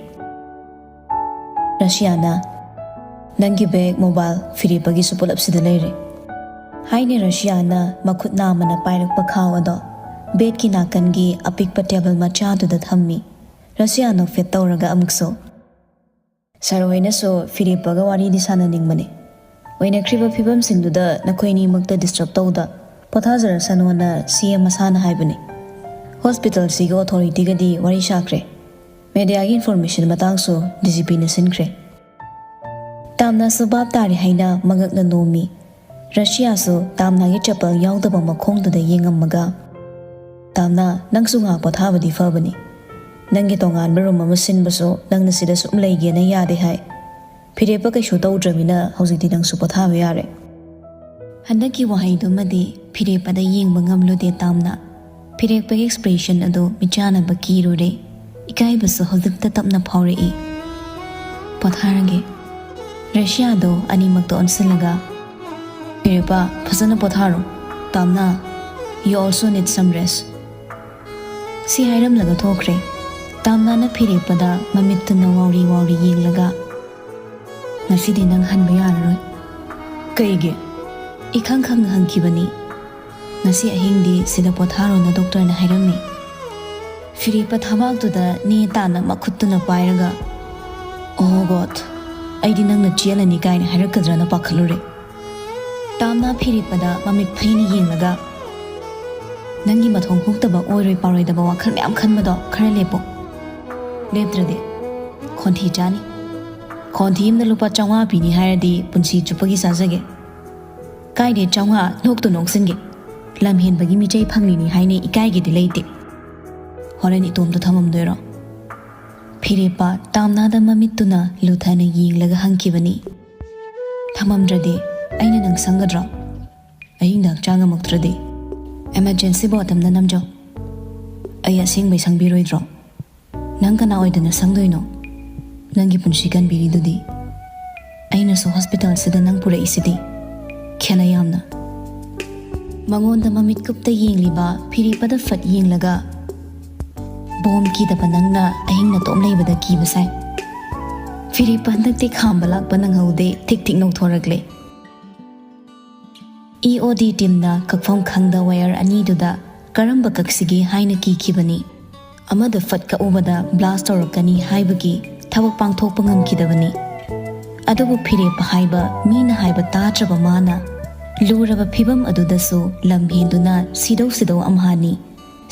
ꯔꯁꯤꯌꯥꯅ, "ꯅꯪꯒꯤ ꯕꯦꯒ, ꯃꯣꯕꯥꯏꯜ, ꯐꯤꯔꯦꯞꯄꯒꯤꯁꯨ ꯄꯨꯂꯞ ꯁꯤꯗ ꯂꯩꯔꯦ," ꯍꯥꯏꯅ ꯔꯁꯤꯌꯥꯅ ꯃꯈꯨꯠ ꯅꯥꯝꯃꯅ ꯄꯥꯏꯔꯛꯄ ꯈꯥꯎ ꯑꯗꯣ ꯕꯦꯗꯀꯤ ꯅꯥꯀꯟꯒꯤ ꯑꯄꯤꯛꯄ ꯇꯦꯕꯜ ꯃꯆꯥꯗꯨꯗ ꯊꯝꯃꯤ꯫ ꯔꯁꯤꯌꯥ ꯅꯣꯛꯐꯦꯠ ꯇꯧꯔꯒ ꯑꯃꯨꯛꯁꯨ, "ꯁꯥꯔ ꯍꯣꯏꯅꯁꯨ ꯐꯤꯔꯦꯞꯄꯒ ꯋꯥꯔꯤꯗꯤ ꯁꯥꯟꯅꯅꯤꯡꯕꯅꯤ꯫ ꯑꯣꯏꯅꯈ꯭ꯔꯤꯕ ꯐꯤꯕꯝꯁꯤꯡꯗꯨꯗ ꯅꯈꯣꯏ ꯑꯅꯤꯃꯛꯇ ꯗꯤꯁꯇꯔꯕ ꯇꯧꯗ ꯄꯣꯊꯥꯖꯔꯁꯅꯣꯅ ꯁꯤ ꯑꯦꯝ ꯃꯁꯥꯅ ꯍꯥꯏꯕꯅꯤ꯫ ꯍꯣꯁꯄꯤꯇꯥꯜꯁꯤꯒꯤ ꯑꯣꯊꯣꯔꯤꯇꯤꯒꯗꯤ ꯋꯥꯔꯤ ꯁꯥꯈ꯭ꯔꯦ꯫ ꯃꯦꯗꯤꯌꯥꯒꯤ ꯏꯟꯐꯣꯔꯃꯦꯁꯟ ꯃꯇꯥꯡꯁꯨ ꯗꯤ ꯖꯤ ꯄꯤꯅ ꯁꯤꯟꯈ꯭ꯔꯦ꯫" ꯇꯥꯝꯅꯥꯁꯨ ꯚꯥꯞ ꯇꯥꯔꯦ ꯍꯥꯏꯅ ꯃꯉꯛꯅ ꯅꯣꯝꯃꯤ꯫ ꯔꯁꯤꯌꯥꯁꯨ ꯇꯥꯝꯅꯥꯒꯤ ꯆꯄꯜ ꯌꯥꯎꯗꯕ ꯃꯈꯣꯡꯗꯨꯗ ꯌꯦꯡꯉꯝꯃꯒ, "ꯇꯥꯝꯅꯥ, ꯅꯪꯁꯨ ꯉꯥꯏꯍꯥꯛ ꯄꯣꯊꯥꯕꯗꯤ ꯐꯕꯅꯤ꯫ ꯅꯪꯒꯤ ꯇꯣꯉꯥꯟꯕ ꯔꯨꯝ ꯑꯃ ꯁꯤꯟꯕꯁꯨ ꯅꯪꯅ ꯁꯤꯗ ꯁꯨꯝ ꯂꯩꯒꯦꯅ ꯌꯥꯗꯦ ꯍꯥꯏ꯫ ꯐꯤꯔꯦꯞꯄ ꯀꯩꯁꯨ ꯇꯧꯗ꯭ꯔꯃꯤꯅ ꯍꯧꯖꯤꯛꯇꯤ ꯅꯪꯁꯨ ꯄꯣꯊꯥꯕ ꯌꯥꯔꯦ꯫" ꯍꯟꯗꯛꯀꯤ ꯋꯥꯍꯩꯗꯨꯃꯗꯤ ꯐꯤꯔꯦꯞꯄꯗ ꯌꯦꯡꯕ ꯉꯝꯂꯨꯗꯦ ꯇꯥꯝꯅꯥ꯫ ꯐꯤꯔꯦꯞꯄꯒꯤ ꯑꯦꯛꯁꯄ꯭ꯔꯦꯁꯟ ꯑꯗꯨ ꯃꯤꯆꯥꯟꯅꯕ ꯀꯤꯔꯨꯔꯦ꯫ ꯏꯀꯥꯏꯕꯁꯨ ꯍꯧꯖꯤꯛꯇ ꯇꯞꯅ ꯐꯥꯎꯔꯛꯏ꯫ "ꯄꯣꯊꯥꯔꯒꯦ꯫" ꯔꯁꯤꯌꯥꯗꯣ ꯑꯅꯤꯃꯛꯇ ꯑꯣꯟꯁꯤꯜꯂꯒ, "ꯐꯤꯔꯦꯞꯄ, ꯐꯖꯅ ꯄꯣꯊꯥꯔꯣ꯫ Tamna, you also need some rest." ꯁꯤ ꯍꯥꯏꯔꯝꯂꯒ ꯊꯣꯛꯈ꯭ꯔꯦ꯫ ꯇꯥꯝꯅꯥꯅ ꯐꯤꯔꯦꯞꯄꯗ ꯃꯃꯤꯠꯇꯨꯅ ꯋꯥꯎꯔꯤ ꯋꯥꯎꯔꯤ ꯌꯦꯡꯂꯒ, "ꯉꯁꯤꯗꯤ ꯅꯪ ꯍꯟꯕ ꯌꯥꯔꯔꯣꯏ꯫" "ꯀꯩꯒꯤ?" ꯏꯈꯪ ꯈꯪꯅ ꯍꯪꯈꯤꯕꯅꯤ꯫ "ꯉꯁꯤ ꯑꯍꯤꯡꯗꯤ ꯁꯤꯗ ꯄꯣꯊꯥꯔꯣꯅ ꯗꯣꯛꯇꯔꯅ ꯍꯥꯏꯔꯝꯃꯤ꯫" ꯐꯤꯔꯦꯞꯄ ꯊꯕꯥꯛꯇꯨꯗ ꯅꯦ ꯇꯥꯅ ꯃꯈꯨꯠꯇꯨꯅ ꯄꯥꯏꯔꯒ, "ꯑꯣ ꯒꯣꯗ, ꯑꯩꯗꯤ ꯅꯪꯅ ꯆꯦꯜꯂꯅꯤ ꯀꯥꯏꯅ ꯍꯥꯏꯔꯛꯀꯗ꯭ꯔꯅ ꯄꯥꯈꯠꯂꯨꯔꯦ꯫" ꯇꯥꯝꯅꯥ ꯐꯤꯔꯦꯞꯄꯗ ꯃꯃꯤꯠ ꯐꯩꯅ ꯌꯦꯡꯂꯒ, "ꯅꯪꯒꯤ ꯃꯊꯣꯡ ꯍꯨꯛꯇꯕ ꯑꯣꯏꯔꯣꯏ ꯄꯥꯔꯣꯏꯗꯕ ꯋꯥꯈꯜ ꯃꯌꯥꯝ ꯈꯟꯕꯗꯣ ꯈꯔ ꯂꯦꯞꯄꯣ꯫" "ꯂꯦꯞꯇ꯭ꯔꯗꯤ ꯈꯣꯟꯊꯤ ꯆꯥꯅꯤ꯫ ꯈꯣꯟꯊꯤ ꯑꯃꯗ ꯂꯨꯄꯥ ꯆꯥꯝꯃꯉꯥ ꯄꯤꯅꯤ ꯍꯥꯏꯔꯗꯤ ꯄꯨꯟꯁꯤ ꯆꯨꯞꯄꯒꯤ ꯆꯥꯖꯒꯦ꯫ ꯀꯥꯏꯗꯦ, ꯆꯥꯝꯃꯉꯥ ꯅꯣꯛꯇꯨ ꯅꯣꯛꯁꯤꯟꯒꯦ꯫ ꯂꯝ ꯍꯦꯟꯕꯒꯤ ꯃꯤꯆꯩ ꯐꯪꯂꯤꯅꯤ ꯍꯥꯏꯅ ꯏꯀꯥꯏꯒꯦꯗꯤ ꯂꯩꯇꯦ꯫ ꯍꯣꯔꯦꯟ ꯏꯇꯣꯝꯇ ꯊꯝꯃꯝꯗꯣꯏꯔꯣ?" ꯐꯤꯔꯦꯞꯄ ꯇꯥꯝꯅꯥꯗ ꯃꯃꯤꯠꯇꯨꯅ ꯂꯨꯊꯅ ꯌꯦꯡꯂꯒ ꯍꯪꯈꯤꯕꯅꯤ꯫ "ꯊꯝꯃꯝꯗ꯭ꯔꯗꯤ ꯑꯩꯅ ꯅꯪ ꯁꯪꯒꯗ꯭ꯔꯣ? ꯑꯍꯤꯡꯗ ꯍꯛꯆꯥꯡ ꯉꯝꯃꯛꯇ꯭ꯔꯗꯤ?" "ꯑꯦꯃꯔꯖꯦꯟꯁꯤ ꯕꯣꯠ ꯑꯃꯗ ꯅꯝꯖꯧ꯫ ꯑꯩ ꯑꯁꯦꯡꯕꯩ ꯁꯪꯕꯤꯔꯣꯏꯗ꯭ꯔꯣ? ꯅꯪ ꯀꯅꯥ ꯑꯣꯏꯗꯅ ꯁꯪꯗꯣꯏꯅꯣ? ꯅꯪꯒꯤ ꯄꯨꯟꯁꯤ ꯀꯟꯕꯤꯔꯤꯗꯨꯗꯤ꯫ ꯑꯩꯅꯁꯨ ꯍꯣꯁꯄꯤꯇꯥꯜꯁꯤꯗ ꯅꯪ ꯄꯨꯔꯛꯏꯁꯤꯗꯤ꯫ ꯈꯦꯠꯅꯩ ꯌꯥꯝꯅ꯫" ꯃꯉꯣꯟꯗ ꯃꯃꯤꯠ ꯀꯨꯞꯇ ꯌꯦꯡꯂꯤꯕ ꯐꯤꯔꯦꯞꯄꯗ ꯐꯠ ꯌꯦꯡꯂꯒ, "ꯕꯣꯝ ꯀꯤꯗꯕ ꯅꯪꯅ ꯑꯍꯤꯡ ꯅꯇꯣꯝ ꯂꯩꯕꯗ ꯀꯤꯕ ꯁꯥꯏ꯫" ꯐꯤꯔꯦꯞꯄ ꯍꯟꯗꯛꯇꯤ ꯈꯥꯝꯕ ꯂꯥꯛꯄ ꯅꯪꯍꯧꯗꯦ, ꯊꯤꯛ ꯊꯤꯛ ꯅꯧꯊꯣꯔꯛꯂꯦ꯫ ꯏ ꯑꯣ ꯗꯤ ꯇꯤꯝꯅ ꯀꯛꯐꯝ ꯈꯪꯗ ꯋꯥꯌꯔ ꯑꯅꯤꯗꯨꯗ ꯀꯔꯝꯕ ꯀꯛꯁꯤꯒꯦ ꯍꯥꯏꯅ ꯀꯤꯈꯤꯕꯅꯤ꯫ ꯑꯃꯗ ꯐꯠ ꯀꯛꯎꯕꯗ ꯕ꯭ꯂꯥꯁ ꯇꯧꯔꯛꯀꯅꯤ ꯍꯥꯏꯕꯒꯤ ꯊꯕꯛ ꯄꯥꯡꯊꯣꯛꯄ ꯉꯝꯈꯤꯗꯕꯅꯤ꯫ ꯑꯗꯨꯕꯨ ꯐꯤꯔꯦꯞꯄ ꯍꯥꯏꯕ ꯃꯤꯅ ꯍꯥꯏꯕ ꯇꯥꯗ꯭ꯔꯕ ꯃꯥꯅ ꯂꯨꯔꯕ ꯐꯤꯕꯝ ꯑꯗꯨꯗꯁꯨ ꯂꯝ ꯍꯦꯟꯗꯨꯅ ꯁꯤꯗꯧ ꯁꯤꯗꯧ ꯑꯝꯍꯥꯅꯤ꯫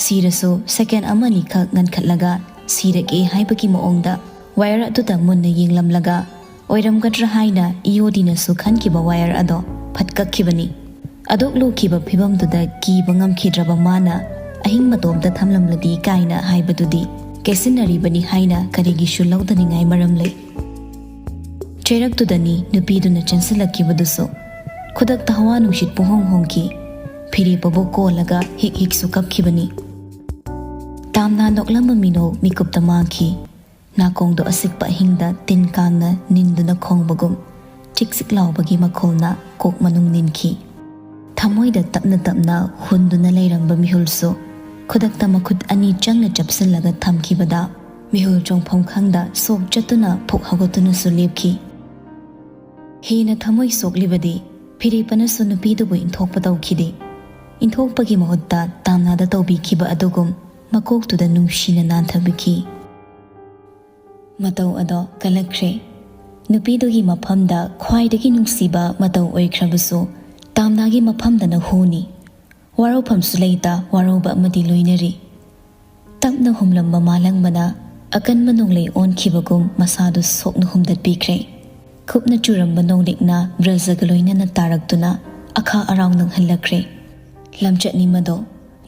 ꯁꯤꯔꯁꯨ ꯁꯦꯀꯦꯟ ꯑꯃꯅꯤꯈꯛ ꯉꯟꯈꯠꯂꯒ ꯁꯤꯔꯒꯦ ꯍꯥꯏꯕꯒꯤ ꯃꯑꯣꯡꯗ ꯋꯥꯌꯔ ꯑꯗꯨꯗ ꯃꯨꯟꯅ ꯌꯦꯡꯂꯝꯂꯒ, ꯑꯣꯏꯔꯝꯒꯗ꯭ꯔꯥ ꯍꯥꯏꯅ ꯏ ꯑꯣ ꯗꯤꯅꯁꯨ ꯈꯟꯈꯤꯕ ꯋꯥꯌꯔ ꯑꯗꯣ ꯐꯠ ꯀꯛꯈꯤꯕꯅꯤ꯫ ꯑꯗꯨꯛ ꯂꯨꯈꯤꯕ ꯐꯤꯕꯝꯗꯨꯗ ꯀꯤꯕ ꯉꯝꯈꯤꯗ꯭ꯔꯕ ꯃꯥꯅ ꯑꯍꯤꯡ ꯃꯇꯣꯝꯇ ꯊꯝꯂꯝꯂꯗꯤ ꯀꯥꯏꯅ ꯍꯥꯏꯕꯗꯨꯗꯤ ꯀꯦꯁꯤꯟꯅꯔꯤꯕꯅꯤ ꯍꯥꯏꯅ ꯀꯔꯤꯒꯤꯁꯨ ꯂꯧꯗꯅꯤꯡꯉꯥꯏ ꯃꯔꯝ ꯂꯩ꯫ ꯆꯩꯔꯛꯇꯨꯗꯅꯤ ꯅꯨꯄꯤꯗꯨꯅ ꯆꯦꯟꯁꯤꯜꯂꯛꯈꯤꯕꯗꯨꯁꯨ꯫ ꯈꯨꯗꯛꯇ ꯍꯋꯥ ꯅꯨꯡꯁꯤꯠ ꯄꯨꯡꯍꯣꯡ ꯍꯣꯡꯈꯤ꯫ ꯐꯤꯔꯦꯞꯄꯕꯨ ꯀꯣꯜꯂꯒ ꯍꯤꯛ ꯍꯤꯛꯁꯨ ꯀꯞꯈꯤꯕꯅꯤ꯫ ꯇꯥꯝꯅꯥ ꯅꯣꯛꯂꯝꯕ ꯃꯤꯅꯣꯛ ꯃꯤꯀꯨꯞꯇ ꯃꯥꯡꯈꯤ꯫ ꯅꯥꯀꯣꯡꯗꯣ ꯑꯁꯤꯛꯄ ꯑꯍꯤꯡꯗ ꯇꯤꯟ ꯀꯥꯡꯅ ꯅꯤꯟꯗꯨꯅ ꯈꯣꯡꯕꯒꯨꯝ ꯆꯤꯛ ꯆꯤꯛ ꯂꯥꯎꯕꯒꯤ ꯃꯈꯣꯜꯅ ꯀꯣꯛ ꯃꯅꯨꯡ ꯅꯤꯟꯈꯤ꯫ ꯊꯃꯣꯏꯗ ꯇꯞꯅ ꯇꯞꯅ ꯍꯨꯟꯗꯨꯅ ꯂꯩꯔꯝꯕ ꯃꯤꯍꯨꯜꯁꯨ ꯈꯨꯗꯛꯇ ꯃꯈꯨꯠ ꯑꯅꯤ ꯆꯪꯅ ꯆꯞꯁꯤꯜꯂꯒ ꯊꯝꯈꯤꯕꯗ ꯃꯤꯍꯨꯜ ꯆꯣꯡꯐꯝ ꯈꯪꯗ ꯁꯣꯛ ꯆꯠꯇꯨꯅ ꯐꯨꯛ ꯍꯧꯒꯠꯇꯨꯅꯁꯨ ꯂꯦꯞꯈꯤ꯫ ꯍꯦꯟꯅ ꯊꯃꯣꯏ ꯁꯣꯛꯂꯤꯕꯗꯤ ꯐꯤꯔꯦꯞꯄꯅꯁꯨ ꯅꯨꯄꯤꯗꯨꯕꯨ ꯏꯟꯊꯣꯛꯄ ꯇꯧꯈꯤꯗꯦ꯫ ꯏꯟꯊꯣꯛꯄꯒꯤ ꯃꯍꯨꯠꯇ ꯇꯥꯝꯅꯥꯗ ꯇꯧꯕꯤꯈꯤꯕ ꯑꯗꯨꯒꯨꯝ ꯃꯀꯣꯛꯇꯨꯗ ꯅꯨꯡꯁꯤꯅ ꯅꯥꯟꯊꯕꯤꯈꯤ꯫ ꯃꯇꯧ ꯑꯗꯣ ꯀꯜꯂꯛꯈ꯭ꯔꯦ꯫ ꯅꯨꯄꯤꯗꯨꯒꯤ ꯃꯐꯝꯗ ꯈ꯭ꯋꯥꯏꯗꯒꯤ ꯅꯨꯡꯁꯤꯕ ꯃꯇꯧ ꯑꯣꯏꯈ꯭ꯔꯕꯁꯨ ꯇꯥꯝꯅꯥꯒꯤ ꯃꯐꯝꯗꯅ ꯍꯨꯅꯤ꯫ ꯋꯥꯔꯧꯐꯝꯁꯨ ꯂꯩꯇ ꯋꯥꯔꯧꯕ ꯑꯃꯗꯤ ꯂꯣꯏꯅꯔꯤ꯫ ꯇꯞꯅ ꯍꯨꯝꯂꯝꯕ ꯃꯥꯂꯪꯕꯅ ꯑꯀꯟꯕ ꯅꯣꯡꯂꯩ ꯑꯣꯟꯈꯤꯕꯒꯨꯝ ꯃꯁꯥꯗꯨ ꯁꯣꯛꯅ ꯍꯨꯝꯗꯠꯄꯤꯈ꯭ꯔꯦ꯫ ꯈꯨꯞꯅ ꯆꯨꯔꯝꯕ ꯅꯣꯡꯂꯤꯛꯅ ꯕ꯭ꯔꯖꯒ ꯂꯣꯏꯅꯅ ꯇꯥꯔꯛꯇꯨꯅ ꯑꯈꯥ ꯑꯔꯥꯎ ꯅꯪꯍꯜꯂꯛꯈ꯭ꯔꯦ꯫ ꯂꯝꯆꯠꯅꯤ ꯃꯗꯣ,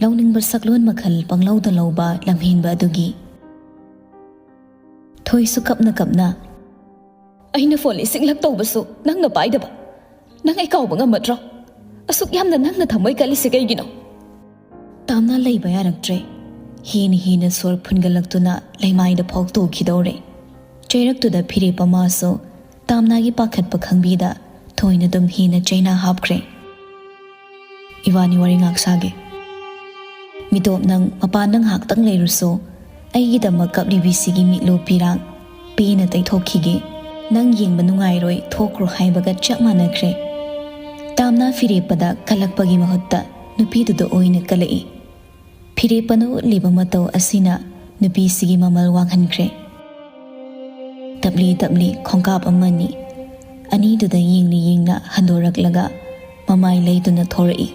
ꯂꯧꯅꯤꯡꯕ ꯁꯛꯂꯣꯟ ꯃꯈꯜ ꯄꯪꯂꯧꯗ ꯂꯧꯕ ꯂꯝꯍꯦꯟꯕ ꯑꯗꯨꯒꯤ꯫ ꯊꯣꯏꯁꯨ ꯀꯞꯅ ꯀꯞꯅ, "ꯑꯩꯅ ꯐꯣꯟ ꯂꯤꯁꯤꯡꯂꯛ ꯇꯧꯕꯁꯨ ꯅꯪꯅ ꯄꯥꯏꯗꯕ꯫ ꯅꯪ ꯑꯩ ꯀꯥꯎꯕ ꯉꯝꯃꯗ꯭ꯔꯣ? ꯑꯁꯨꯛ ꯌꯥꯝꯅ ꯅꯪꯅ ꯊꯃꯣꯏ ꯀꯜꯂꯤꯁꯦ ꯀꯩꯒꯤꯅꯣ?" ꯇꯥꯝꯅꯥ ꯂꯩꯕ ꯌꯥꯔꯛꯇ꯭ꯔꯦ꯫ ꯍꯦꯟꯅ ꯍꯦꯟꯅ ꯁꯣꯔ ꯐꯨꯟꯒꯠꯂꯛꯇꯨꯅ ꯂꯩꯃꯥꯏꯗ ꯐꯥꯎ ꯇꯨꯈꯤꯗꯧꯔꯦ꯫ ꯆꯩꯔꯛꯇꯨꯗ ꯐꯤꯔꯦꯞꯄ ꯃꯥꯁꯨ ꯇꯥꯝꯅꯥꯒꯤ ꯄꯥꯈꯠꯄ ꯈꯪꯕꯤꯗ ꯊꯣꯏꯅ ꯑꯗꯨꯝ ꯍꯦꯟꯅ ꯆꯩꯅꯥ ꯍꯥꯞꯈ꯭ꯔꯦ꯫ "ꯏꯕꯥꯅꯤ ꯋꯥꯔꯤ ꯉꯥꯛ ꯁꯥꯒꯦ꯫ ꯃꯤꯇꯣꯞ, ꯅꯪ ꯃꯄꯥꯟꯗ ꯉꯥꯏꯍꯥꯛꯇꯪ ꯂꯩꯔꯨꯁꯣ꯫ ꯑꯩꯒꯤꯗꯃꯛ ꯀꯞꯂꯤꯕꯤꯁꯤꯒꯤ ꯃꯤꯠꯂꯨ ꯄꯤꯔꯥꯡ ꯄꯦꯟꯅ ꯇꯩꯊꯣꯛꯈꯤꯒꯦ꯫ ꯅꯪ ꯌꯦꯡꯕ ꯅꯨꯡꯉꯥꯏꯔꯣꯏ, ꯊꯣꯛꯈ꯭ꯔꯣ" ꯍꯥꯏꯕꯒ ꯆꯞ ꯃꯥꯟꯅꯈ꯭ꯔꯦ꯫ ꯇꯥꯝꯅꯥ ꯐꯤꯔꯦꯞꯄꯗ ꯀꯜꯂꯛꯄꯒꯤ ꯃꯍꯨꯠꯇ ꯅꯨꯄꯤꯗꯨꯗ ꯑꯣꯏꯅ ꯀꯜꯂꯛꯏ꯫ ꯐꯤꯔꯦꯞꯄꯅ ꯎꯠꯂꯤꯕ ꯃꯇꯧ ꯑꯁꯤꯅ ꯅꯨꯄꯤꯁꯤꯒꯤ ꯃꯃꯜ ꯋꯥꯡꯍꯟꯈ꯭ꯔꯦ꯫ ꯇꯞꯂꯤ ꯇꯞꯂꯤ ꯈꯣꯡꯀꯥꯞ ꯑꯃꯅꯤ ꯑꯅꯤꯗꯨꯗ ꯌꯦꯡꯅ ꯌꯦꯡꯅ ꯍꯟꯗꯣꯔꯛꯂꯒ ꯃꯃꯥꯏ ꯂꯩꯗꯨꯅ ꯊꯣꯔꯛꯏ꯫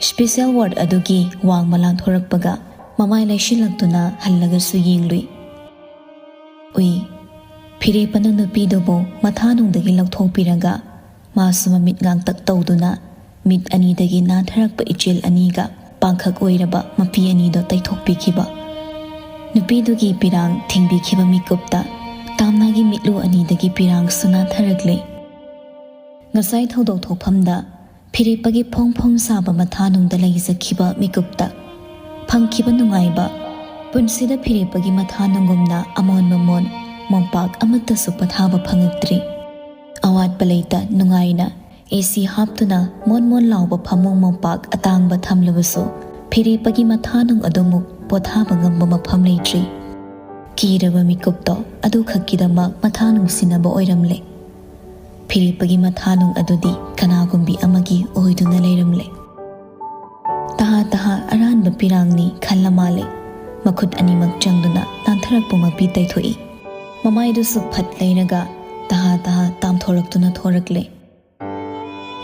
ꯁ꯭ꯄꯦꯁꯦꯜ ꯋꯥꯔꯗ ꯑꯗꯨꯒꯤ ꯋꯥꯡꯃ ꯂꯥꯟꯊꯣꯔꯛꯄꯒ ꯃꯃꯥꯏ ꯂꯩꯁꯤꯜꯂꯛꯇꯨꯅ ꯍꯜꯂꯒꯁꯨ ꯌꯦꯡꯂꯨꯏ꯫ ꯎꯏ, ꯐꯤꯔꯦꯞꯄꯅ ꯅꯨꯄꯤꯗꯨꯕꯨ ꯃꯊꯥꯅꯨꯡꯗꯒꯤ ꯂꯧꯊꯣꯛꯄꯤꯔꯒ ꯃꯥꯁꯨ ꯃꯃꯤꯠ ꯉꯥꯡꯇꯛ ꯇꯧꯗꯨꯅ ꯃꯤꯠ ꯑꯅꯤꯗꯒꯤ ꯅꯥꯟꯊꯔꯛꯄ ꯏꯆꯦꯜ ꯑꯅꯤꯒ ꯄꯥꯡꯈꯛ ꯑꯣꯏꯔꯕ ꯃꯄꯤ ꯑꯅꯤꯗꯣ ꯇꯩꯊꯣꯛꯄꯤꯈꯤꯕ꯫ ꯅꯨꯄꯤꯗꯨꯒꯤ ꯄꯤꯔꯥꯡ ꯊꯤꯡꯕꯤꯈꯤꯕ ꯃꯤꯀꯨꯞꯇ ꯇꯥꯝꯅꯥꯒꯤ ꯃꯤꯠꯂꯨ ꯑꯅꯤꯗꯒꯤ ꯄꯤꯔꯥꯡꯁꯨ ꯅꯥꯟꯊꯔꯛꯂꯦ꯫ ꯉꯁꯥꯏ ꯊꯧꯗꯣꯛ ꯊꯣꯛꯐꯝꯗ ꯐꯤꯔꯦꯞꯄꯒꯤ ꯐꯣꯡ ꯐꯣꯡ ꯁꯥꯕ ꯃꯊꯥꯅꯨꯡꯗ ꯂꯩꯖꯈꯤꯕ ꯃꯤꯀꯨꯞꯇ ꯐꯪꯈꯤꯕ ꯅꯨꯡꯉꯥꯏꯕ, ꯄꯨꯟꯁꯤꯗ ꯐꯤꯔꯦꯞꯄꯒꯤ ꯃꯊꯥꯅꯨꯡꯒꯨꯝꯅ ꯑꯃꯣꯟ ꯃꯃꯣꯟ ꯃꯣꯝꯄꯥꯛ ꯑꯃꯠꯇꯁꯨ ꯄꯣꯊꯥꯕ ꯐꯪꯉꯛꯇ꯭ꯔꯤ꯫ ꯑꯋꯥꯠꯄ ꯂꯩꯇ ꯅꯨꯡꯉꯥꯏꯅ ꯑꯦ ꯁꯤ ꯍꯥꯞꯇꯨꯅ ꯃꯣꯟ ꯃꯣꯟ ꯂꯥꯎꯕ ꯐꯃꯨꯡ ꯃꯣꯝꯄꯥꯛ ꯑꯇꯥꯡꯕ ꯊꯝꯂꯕꯁꯨ ꯐꯤꯔꯦꯞꯄꯒꯤ ꯃꯊꯥꯅꯨꯡ ꯑꯗꯨꯃꯨꯛ ꯄꯣꯊꯥꯕ ꯉꯝꯕ ꯃꯐꯝ ꯂꯩꯇ꯭ꯔꯤ꯫ ꯀꯤꯔꯕ ꯃꯤꯀꯨꯞꯇꯣ ꯑꯗꯨꯈꯛꯀꯤꯗꯃꯛ ꯃꯊꯥ ꯅꯨꯡꯁꯤꯅꯕ ꯑꯣꯏꯔꯝꯂꯦ꯫ ꯐꯤꯔꯦꯞꯄꯒꯤ ꯃꯊꯥ ꯅꯨꯡ ꯑꯗꯨꯗꯤ ꯀꯅꯥꯒꯨꯝꯕꯤ ꯑꯃꯒꯤ ꯑꯣꯏꯗꯨꯅ ꯂꯩꯔꯝꯂꯦ꯫ ꯇꯍꯥ ꯇꯍꯥ ꯑꯔꯥꯟꯕ ꯄꯤꯔꯥꯡꯅꯤ ꯈꯜꯂ ꯃꯥꯜꯂꯦ꯫ ꯃꯈꯨꯠ ꯑꯅꯤꯃꯛ ꯆꯪꯗꯨꯅ ꯅꯥꯟꯊꯔꯛꯄ ꯃꯄꯤ ꯇꯩꯊꯣꯛꯏ꯫ ꯃꯃꯥꯏꯗꯨꯁꯨ ꯐꯠ ꯂꯩꯔꯒ ꯇꯍꯥ ꯇꯍꯥ ꯇꯥꯝꯊꯣꯔꯛꯇꯨꯅ ꯊꯣꯔꯛꯂꯦ꯫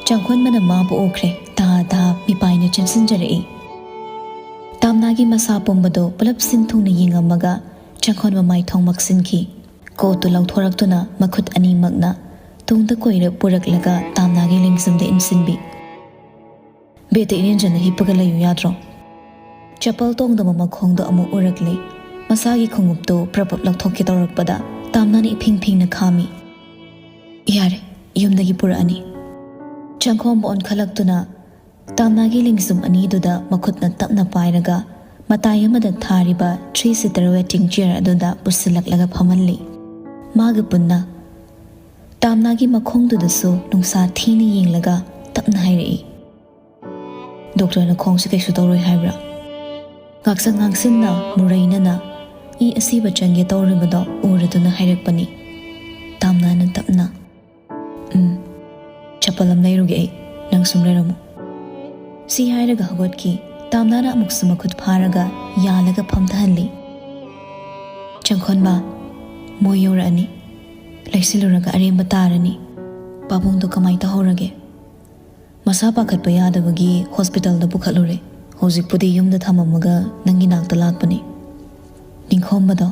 ꯆꯪꯈꯣꯟꯕꯅ ꯃꯥꯕꯨ ꯎꯈ꯭ꯔꯦ꯫ ꯇꯍꯥ ꯇꯍꯥ ꯃꯤꯄꯥꯏꯅ ꯆꯦꯟꯁꯤꯟꯖꯔꯛꯏ꯫ ꯇꯥꯝꯅꯥꯒꯤ ꯃꯁꯥ ꯄꯨꯝꯕꯗꯨ ꯄꯨꯂꯞ ꯁꯤꯟ ꯊꯨꯡꯅ ꯌꯦꯡꯉꯝꯃꯒ ꯆꯪꯈꯣꯟꯕ ꯃꯥꯏꯊꯣꯡ ꯃꯛꯁꯤꯟꯈꯤ꯫ ꯀꯣꯠꯇꯨ ꯂꯧꯊꯣꯔꯛꯇꯨꯅ ꯃꯈꯨꯠ ꯑꯅꯤꯃꯛꯅ ꯇꯨꯡꯗ ꯀꯣꯏꯔ ꯄꯨꯔꯛꯂꯒ ꯇꯥꯝꯅꯥꯒꯤ ꯂꯦꯡꯖꯨꯝꯗ ꯏꯟꯁꯤꯟꯕꯤ꯫ "ꯕꯦꯠꯇ ꯏꯔꯦꯟꯖꯅ ꯍꯤꯞꯄꯒ ꯂꯩꯌꯨ ꯌꯥꯗ꯭ꯔꯣ?" ꯆꯄꯜ ꯇꯣꯡꯗꯕ ꯃꯈꯣꯡꯗꯣ ꯑꯃꯨꯛ ꯎꯔꯛꯂꯦ꯫ ꯃꯁꯥꯒꯤ ꯈꯣꯡꯎꯞꯇꯨ ꯄ꯭ꯔꯞ ꯄ꯭ꯔꯞ ꯂꯧꯊꯣꯛꯀꯦ ꯇꯧꯔꯛꯄꯗ ꯇꯥꯝꯅꯥꯅ ꯏꯐꯤꯡ ꯐꯤꯡꯅ ꯈꯥꯝꯃꯤ꯫ "ꯌꯥꯔꯦ, ꯌꯨꯝꯗꯒꯤ ꯄꯨꯔꯛꯑꯅꯤ꯫" ꯆꯪꯈꯣꯝꯕ ꯑꯣꯟꯈꯠꯂꯛꯇꯨꯅ ꯇꯥꯝꯅꯥꯒꯤ ꯂꯦꯡꯖꯨꯝ ꯑꯅꯤꯗꯨꯗ ꯃꯈꯨꯠꯅ ꯇꯞꯅ ꯄꯥꯏꯔꯒ ꯃꯇꯥꯏ ꯑꯃꯗ ꯊꯥꯔꯤꯕ three seater waiting chair ꯑꯗꯨꯗ ꯄꯨꯁꯤꯜꯂꯛꯂꯒ ꯐꯝꯍꯜꯂꯤ꯫ ꯃꯥꯒ ꯄꯨꯟꯅ ꯇꯥꯝꯅꯥꯒꯤ ꯃꯈꯣꯡꯗꯨꯗꯁꯨ ꯅꯨꯡꯁꯥ ꯊꯤꯅ ꯌꯦꯡꯂꯒ ꯇꯞꯅ ꯍꯥꯏꯔꯛꯏ, "ꯗꯣꯛꯇꯔꯅ ꯈꯣꯡꯁꯦ ꯀꯩꯁꯨ ꯇꯧꯔꯣꯏ ꯍꯥꯏꯕ꯭ꯔꯥ?" ꯉꯥꯛꯁꯪ ꯉꯥꯡꯁꯤꯟꯅ ꯃꯨꯔꯩꯅꯅ ꯏ ꯑꯁꯤꯕ ꯆꯪꯒꯦ ꯇꯧꯔꯤꯕꯗꯣ ꯎꯔꯗꯨꯅ ꯍꯥꯏꯔꯛꯄꯅꯤ꯫ ꯇꯥꯝꯅꯥꯅ ꯇꯞꯅ, "ꯎꯝ, ꯆꯄꯜ ꯑꯃ ꯂꯩꯔꯨꯒꯦ ꯑꯩ, ꯅꯪ ꯁꯨꯝ ꯂꯩꯔꯝꯃꯨ꯫" ꯁꯤ ꯍꯥꯏꯔꯒ ꯍꯧꯒꯠꯈꯤ꯫ ꯇꯥꯝꯅꯥꯅ ꯑꯃꯨꯛꯁꯨ ꯃꯈꯨꯠ ꯐꯥꯔꯒ ꯌꯥꯜꯂꯒ ꯐꯝꯊꯍꯜꯂꯤ꯫ "ꯆꯪꯈꯣꯟꯕ, ꯃꯣꯏ ꯌꯧꯔꯛꯑꯅꯤ꯫ ꯂꯩꯁꯤꯜꯂꯨꯔꯒ ꯑꯔꯦꯝꯕ ꯇꯥꯔꯅꯤ꯫ ꯄꯥꯕꯨꯡꯗꯣ ꯀꯃꯥꯏ ꯇꯧꯍꯧꯔꯒꯦ?" "ꯃꯁꯥ ꯄꯥꯈꯠꯄ ꯌꯥꯗꯕꯒꯤ ꯍꯣꯁꯄꯤꯇꯥꯜꯗ ꯄꯨꯈꯠꯂꯨꯔꯦ꯫ ꯍꯧꯖꯤꯛꯄꯨꯗꯤ ꯌꯨꯝꯗ ꯊꯝꯃꯝꯃꯒ ꯅꯪꯒꯤ ꯅꯥꯛꯇ ꯂꯥꯛꯄꯅꯤ꯫" ꯅꯤꯡꯈꯣꯝꯕꯗꯣ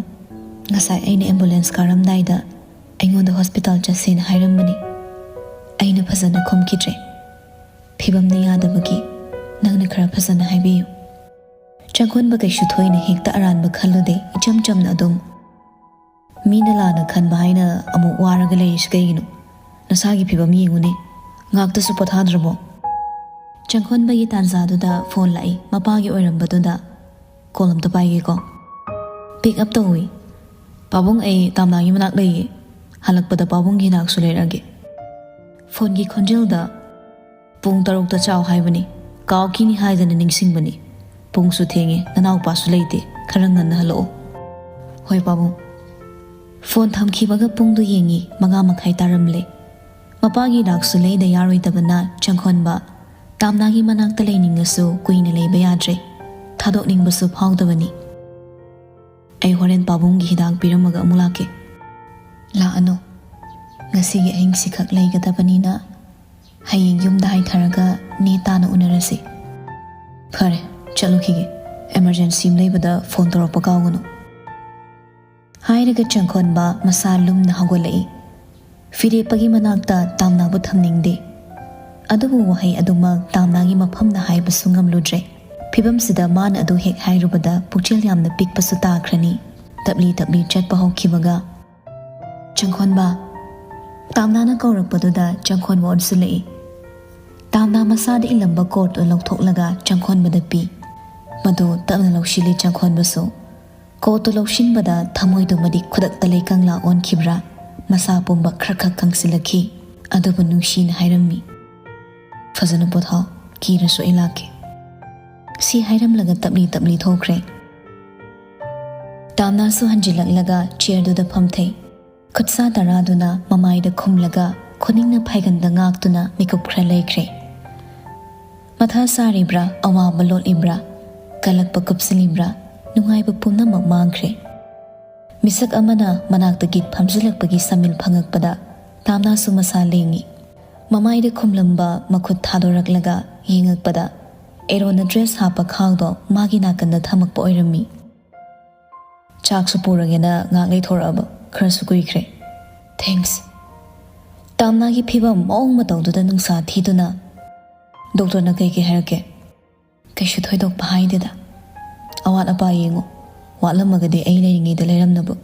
ꯉꯁꯥꯏ ꯑꯩꯅ ꯑꯦꯝꯕꯨꯂꯦꯟꯁ ꯀꯥꯔꯝꯗꯥꯏꯗ ꯑꯩꯉꯣꯟꯗ ꯍꯣꯁꯄꯤꯇꯥꯜ ꯆꯠꯁꯦꯅ ꯍꯥꯏꯔꯝꯕꯅꯤ꯫ ꯑꯩꯅ ꯐꯖꯅ ꯈꯨꯝꯈꯤꯗ꯭ꯔꯦ꯫ ꯐꯤꯕꯝꯅ ꯌꯥꯗꯕꯒꯤ ꯅꯪꯅ ꯈꯔ ꯐꯖꯅ ꯍꯥꯏꯕꯤꯌꯨ꯫ ꯆꯪꯈꯣꯟꯕ ꯀꯩꯁꯨ ꯊꯣꯏꯅ ꯍꯦꯛꯇ ꯑꯔꯥꯟꯕ ꯈꯜꯂꯨꯗꯦ, ꯏꯆꯝ ꯆꯝꯅ ꯑꯗꯨꯝ, "ꯃꯤꯅ ꯂꯥꯟꯅ ꯈꯟꯕ ꯍꯥꯏꯅ ꯑꯃꯨꯛ ꯋꯥꯔꯒ ꯂꯩꯔꯤꯁꯤ ꯀꯩꯒꯤꯅꯣ? ꯅꯁꯥꯒꯤ ꯐꯤꯕꯝ ꯌꯦꯡꯉꯨꯅꯦ, ꯉꯥꯛꯇꯁꯨ ꯄꯣꯊꯥꯗ꯭ꯔꯕꯣ?" ꯆꯪꯈꯣꯟꯕꯒꯤ ꯇꯥꯟꯖꯥꯗꯨꯗ ꯐꯣꯟ ꯂꯥꯛꯏ꯫ ꯃꯄꯥꯒꯤ ꯑꯣꯏꯔꯝꯕꯗꯨꯗ, "ꯀꯣꯜ ꯑꯝꯇ ꯄꯥꯏꯒꯦꯀꯣ꯫" ꯄꯤꯛ ꯑꯞ ꯇꯧꯏ꯫ "ꯄꯥꯕꯨꯡ, ꯑꯩ ꯇꯥꯝꯅꯥꯒꯤ ꯃꯅꯥꯛ ꯂꯩꯌꯦ꯫ ꯍꯜꯂꯛꯄꯗ ꯄꯥꯕꯨꯡꯒꯤ ꯍꯤꯗꯥꯛꯁꯨ ꯂꯩꯔꯛꯑꯒꯦ꯫" ꯐꯣꯟꯒꯤ ꯈꯣꯟꯖꯦꯜꯗ, "ꯄꯨꯡ ꯇꯔꯨꯛꯇ ꯆꯥꯎ ꯍꯥꯏꯕꯅꯤ, ꯀꯥꯎꯈꯤꯅꯤ ꯍꯥꯏꯗꯅ ꯅꯤꯡꯁꯤꯡꯕꯅꯤ꯫ "ꯄꯨꯡꯁꯨ ꯊꯦꯡꯉꯦ, ꯅꯅꯥꯎꯄꯥꯁꯨ ꯂꯩꯇꯦ, ꯈꯔ ꯉꯟꯅ ꯍꯜꯂꯛꯑꯣ꯫" "ꯍꯣꯏ ꯄꯥꯕꯨꯡ꯫" ꯐꯣꯟ ꯊꯝꯈꯤꯕꯒ ꯄꯨꯡꯗꯨ ꯌꯦꯡꯉꯤ, ꯃꯉꯥ ꯃꯈꯥꯏ ꯇꯥꯔꯝꯂꯦ꯫ ꯃꯄꯥꯒꯤ ꯂꯥꯛꯁꯨ ꯂꯩꯗ ꯌꯥꯔꯣꯏꯗꯕꯅ ꯆꯪꯈꯣꯟꯕ ꯇꯥꯝꯅꯥꯒꯤ ꯃꯅꯥꯛꯇ ꯂꯩꯅꯤꯡꯉꯁꯨ ꯀꯨꯏꯅ ꯂꯩꯕ ꯌꯥꯗ꯭ꯔꯦ꯫ ꯊꯥꯗꯣꯛꯅꯤꯡꯕꯁꯨ ꯐꯥꯎꯗꯕꯅꯤ꯫ "ꯑꯩ ꯍꯣꯔꯦꯟ ꯄꯥꯕꯨꯡꯒꯤ ꯍꯤꯗꯥꯛ ꯄꯤꯔꯝꯃꯒ ꯑꯃꯨꯛ ꯂꯥꯛꯀꯦ꯫" "ꯂꯥꯛꯑꯅꯨ꯫ ꯉꯁꯤꯒꯤ ꯑꯍꯤꯡꯁꯤꯈꯛ ꯂꯩꯒꯗꯕꯅꯤꯅ ꯍꯌꯦꯡ ꯌꯨꯝꯗ ꯍꯥꯏꯊꯔꯒ ꯅꯦ ꯇꯥꯅ ꯎꯅꯔꯁꯤ꯫" "ꯐꯔꯦ, ꯆꯠꯂꯨꯈꯤꯒꯦ꯫ ꯑꯦꯃꯔꯖꯦꯟꯁꯤ ꯑꯃ ꯂꯩꯕꯗ ꯐꯣꯟ ꯇꯧꯔꯛꯄ ꯀꯥꯎꯒꯅꯨ꯫" ꯍꯥꯏꯔꯒ ꯆꯪꯈꯣꯟꯕ ꯃꯁꯥ ꯂꯨꯝꯅ ꯍꯧꯒꯠꯂꯛꯏ꯫ ꯐꯤꯔꯦꯞꯄꯒꯤ ꯃꯅꯥꯛꯇ ꯇꯥꯝꯅꯥꯕꯨ ꯊꯝꯅꯤꯡꯗꯦ꯫ ꯑꯗꯨꯕꯨ ꯋꯥꯍꯩ ꯑꯗꯨꯃꯛ ꯇꯥꯝꯅꯥꯒꯤ ꯃꯐꯝꯗ ꯍꯥꯏꯕꯁꯨ ꯉꯝꯂꯨꯗ꯭ꯔꯦ꯫ ꯐꯤꯕꯝꯁꯤꯗ ꯃꯥꯅ ꯑꯗꯨ ꯍꯦꯛ ꯍꯥꯏꯔꯨꯕꯗ ꯄꯨꯛꯆꯦꯜ ꯌꯥꯝꯅ ꯄꯤꯛꯄꯁꯨ ꯇꯥꯈ꯭ꯔꯅꯤ꯫ ꯇꯞꯂꯤ ꯇꯞꯂꯤ ꯆꯠꯄ ꯍꯧꯈꯤꯕꯒ, "ꯆꯪꯈꯣꯟꯕ꯫" ꯇꯥꯝꯅꯥꯅ ꯀꯧꯔꯛꯄꯗꯨꯗ ꯆꯪꯈꯣꯟꯕ ꯑꯣꯟꯁꯤꯜꯂꯛꯏ꯫ ꯇꯥꯝꯅꯥ ꯃꯁꯥꯗ ꯏꯜꯂꯝꯕ ꯀꯣꯠꯇꯨ ꯂꯧꯊꯣꯛꯂꯒ ꯆꯪꯈꯣꯟꯕꯗ ꯄꯤ꯫ ꯃꯗꯨ ꯇꯞꯅ ꯂꯧꯁꯤꯜꯂꯤ ꯆꯪꯈꯣꯟꯕꯁꯨ꯫ ꯀꯣꯠꯇꯨ ꯂꯧꯁꯤꯟꯕꯗ ꯊꯃꯣꯏꯗꯨꯃꯗꯤ ꯈꯨꯗꯛꯇ ꯂꯩꯀꯪꯂꯥ ꯑꯣꯟꯈꯤꯕ꯭ꯔꯥ, ꯃꯁꯥ ꯄꯨꯝꯕ ꯈꯔ ꯈꯛ ꯀꯪꯁꯤꯜꯂꯛꯈꯤ꯫ ꯑꯗꯨꯕꯨ ꯅꯨꯡꯁꯤꯅ ꯍꯥꯏꯔꯝꯃꯤ, "ꯐꯖꯅ ꯄꯣꯊꯥꯎ, ꯀꯤꯔꯁꯨ ꯑꯩ ꯂꯥꯛꯀꯦ꯫" ꯁꯤ ꯍꯥꯏꯔꯝꯂꯒ ꯇꯞꯂꯤ ꯇꯞꯂꯤ ꯊꯣꯛꯈ꯭ꯔꯦ꯫ ꯇꯥꯝꯅꯥꯁꯨ ꯍꯟꯖꯤꯜꯂꯛꯂꯒ ꯆꯤꯌꯔꯗꯨꯗ ꯐꯝꯊꯩ꯫ ꯈꯨꯠꯁꯥ ꯇꯔꯥꯗꯨꯅ ꯃꯃꯥꯏꯗ ꯈꯨꯝꯂꯒ ꯈꯨꯅꯤꯡꯅ ꯐꯥꯏꯒꯟꯗ ꯉꯥꯛꯇꯨꯅ ꯃꯤꯀꯨꯞ ꯈꯔ ꯂꯩꯈ꯭ꯔꯦ꯫ ꯃꯊꯥ ꯁꯥꯔꯤꯕ꯭ꯔꯥ, ꯑꯋꯥꯕ ꯂꯣꯠꯂꯤꯕ꯭ꯔꯥ, ꯀꯜꯂꯛꯄ ꯀꯨꯞꯁꯤꯜꯂꯤꯕ꯭ꯔꯥ, ꯅꯨꯡꯉꯥꯏꯕ ꯄꯨꯝꯅꯃꯛ ꯃꯥꯡꯈ꯭ꯔꯦ꯫ ꯃꯤꯁꯛ ꯑꯃꯅ ꯃꯅꯥꯛꯇꯒꯤ ꯐꯝꯖꯤꯜꯂꯛꯄꯒꯤ ꯁꯃꯤꯜ ꯐꯪꯉꯛꯄꯗ ꯇꯥꯝꯅꯥꯁꯨ ꯃꯁꯥ ꯂꯦꯡꯉꯤ꯫ ꯃꯃꯥꯏꯗ ꯈꯨꯝꯂꯝꯕ ꯃꯈꯨꯠ ꯊꯥꯗꯣꯔꯛꯂꯒ ꯌꯦꯡꯉꯛꯄꯗ ꯑꯦꯔꯣꯟꯅ ꯗ꯭ꯔꯦꯁ ꯍꯥꯞꯄ ꯈꯥꯎꯗꯣ ꯃꯥꯒꯤ ꯅꯥꯀꯟꯗ ꯊꯝꯃꯛꯄ ꯑꯣꯏꯔꯝꯃꯤ꯫ "ꯆꯥꯛꯁꯨ ꯄꯨꯔꯒꯦꯅ ꯉꯥꯛ ꯂꯩꯊꯣꯔꯛꯑꯕ, ꯈꯔꯁꯨ ꯀꯨꯏꯈ꯭ꯔꯦ꯫" "ꯊꯦꯡꯛꯁ꯫" ꯇꯥꯝꯅꯥꯒꯤ ꯐꯤꯕꯝ ꯃꯑꯣꯡ ꯃꯇꯧꯗꯨꯗ ꯅꯨꯡꯁꯥ ꯊꯤꯗꯨꯅ, "ꯗꯣꯛꯇꯔꯅ ꯀꯩ ꯀꯩ ꯍꯥꯏꯔꯛꯀꯦ?" "ꯀꯩꯁꯨ ꯊꯣꯏꯗꯣꯛꯄ ꯍꯥꯏꯗꯦꯗ꯫ ꯑꯋꯥꯠ ꯑꯄꯥ ꯌꯦꯡꯉꯨ, ꯋꯥꯠꯂꯝꯃꯒꯗꯤ ꯑꯩ ꯂꯩꯔꯤꯉꯩꯗ ꯂꯩꯔꯝꯅꯕ꯫"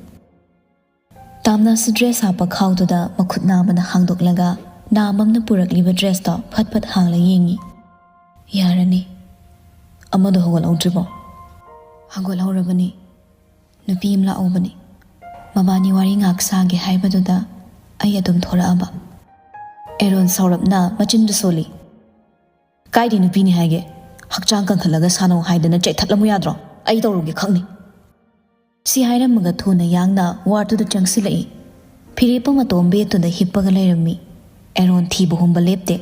ꯇꯥꯝꯅꯥꯁꯨ ꯗ꯭ꯔꯦꯁ ꯍꯥꯞꯄ ꯈꯥꯎꯗꯨꯗ ꯃꯈꯨꯠ ꯅꯥꯝꯃꯅ ꯍꯥꯡꯗꯣꯛꯂꯒ ꯅꯥꯝꯃꯝꯅ ꯄꯨꯔꯛꯂꯤꯕ ꯗ꯭ꯔꯦꯁꯇꯣ ꯐꯠ ꯐꯠ ꯍꯥꯡꯂ ꯌꯦꯡꯉꯤ꯫ "ꯌꯥꯔꯅꯤ꯫ ꯑꯃꯗꯣ ꯍꯧꯒꯠꯍꯧꯗ꯭ꯔꯤꯕꯣ?" "ꯍꯧꯒꯠꯍꯧꯔꯕꯅꯤ꯫ ꯅꯨꯄꯤ ꯑꯃ ꯂꯥꯛꯍꯧꯕꯅꯤ꯫ ꯃꯕꯥꯅꯤ ꯋꯥꯔꯤ ꯉꯥꯏꯍꯥꯛ ꯁꯥꯒꯦ ꯍꯥꯏꯕꯗꯨꯗ ꯑꯩ ꯑꯗꯨꯝ ꯊꯣꯔꯛꯑꯕ꯫" ꯑꯦꯔꯣꯟ ꯁꯥꯎꯔꯞꯅ ꯃꯆꯤꯟꯗꯨ ꯁꯣꯜꯂꯤ꯫ "ꯀꯥꯏꯗꯩ ꯅꯨꯄꯤꯅꯤ ꯍꯥꯏꯒꯦ? ꯍꯛꯆꯥꯡ ꯀꯟꯈꯠꯂꯒ ꯁꯥꯟꯅꯧ ꯍꯥꯏꯗꯅ ꯆꯩꯊꯠꯂꯝꯃꯨ ꯌꯥꯗ꯭ꯔꯣ? ꯑꯩ ꯇꯧꯔꯨꯒꯦ ꯈꯪꯅꯤ꯫ ꯁꯤ ꯍꯥꯏꯔꯝꯃꯒ ꯊꯨꯅ ꯌꯥꯡꯅ ꯋꯥꯔꯗꯇꯨꯗ ꯆꯪꯁꯤꯜꯂꯛꯏ꯫ ꯐꯤꯔꯦꯞꯄ ꯃꯇꯣꯝ ꯕꯦꯗꯇꯨꯗ ꯍꯤꯞꯄꯒ ꯂꯩꯔꯝꯃꯤ꯫ ꯑꯦꯔꯣꯟ ꯊꯤꯕ ꯍꯨꯝꯕ ꯂꯦꯞꯇꯦ꯫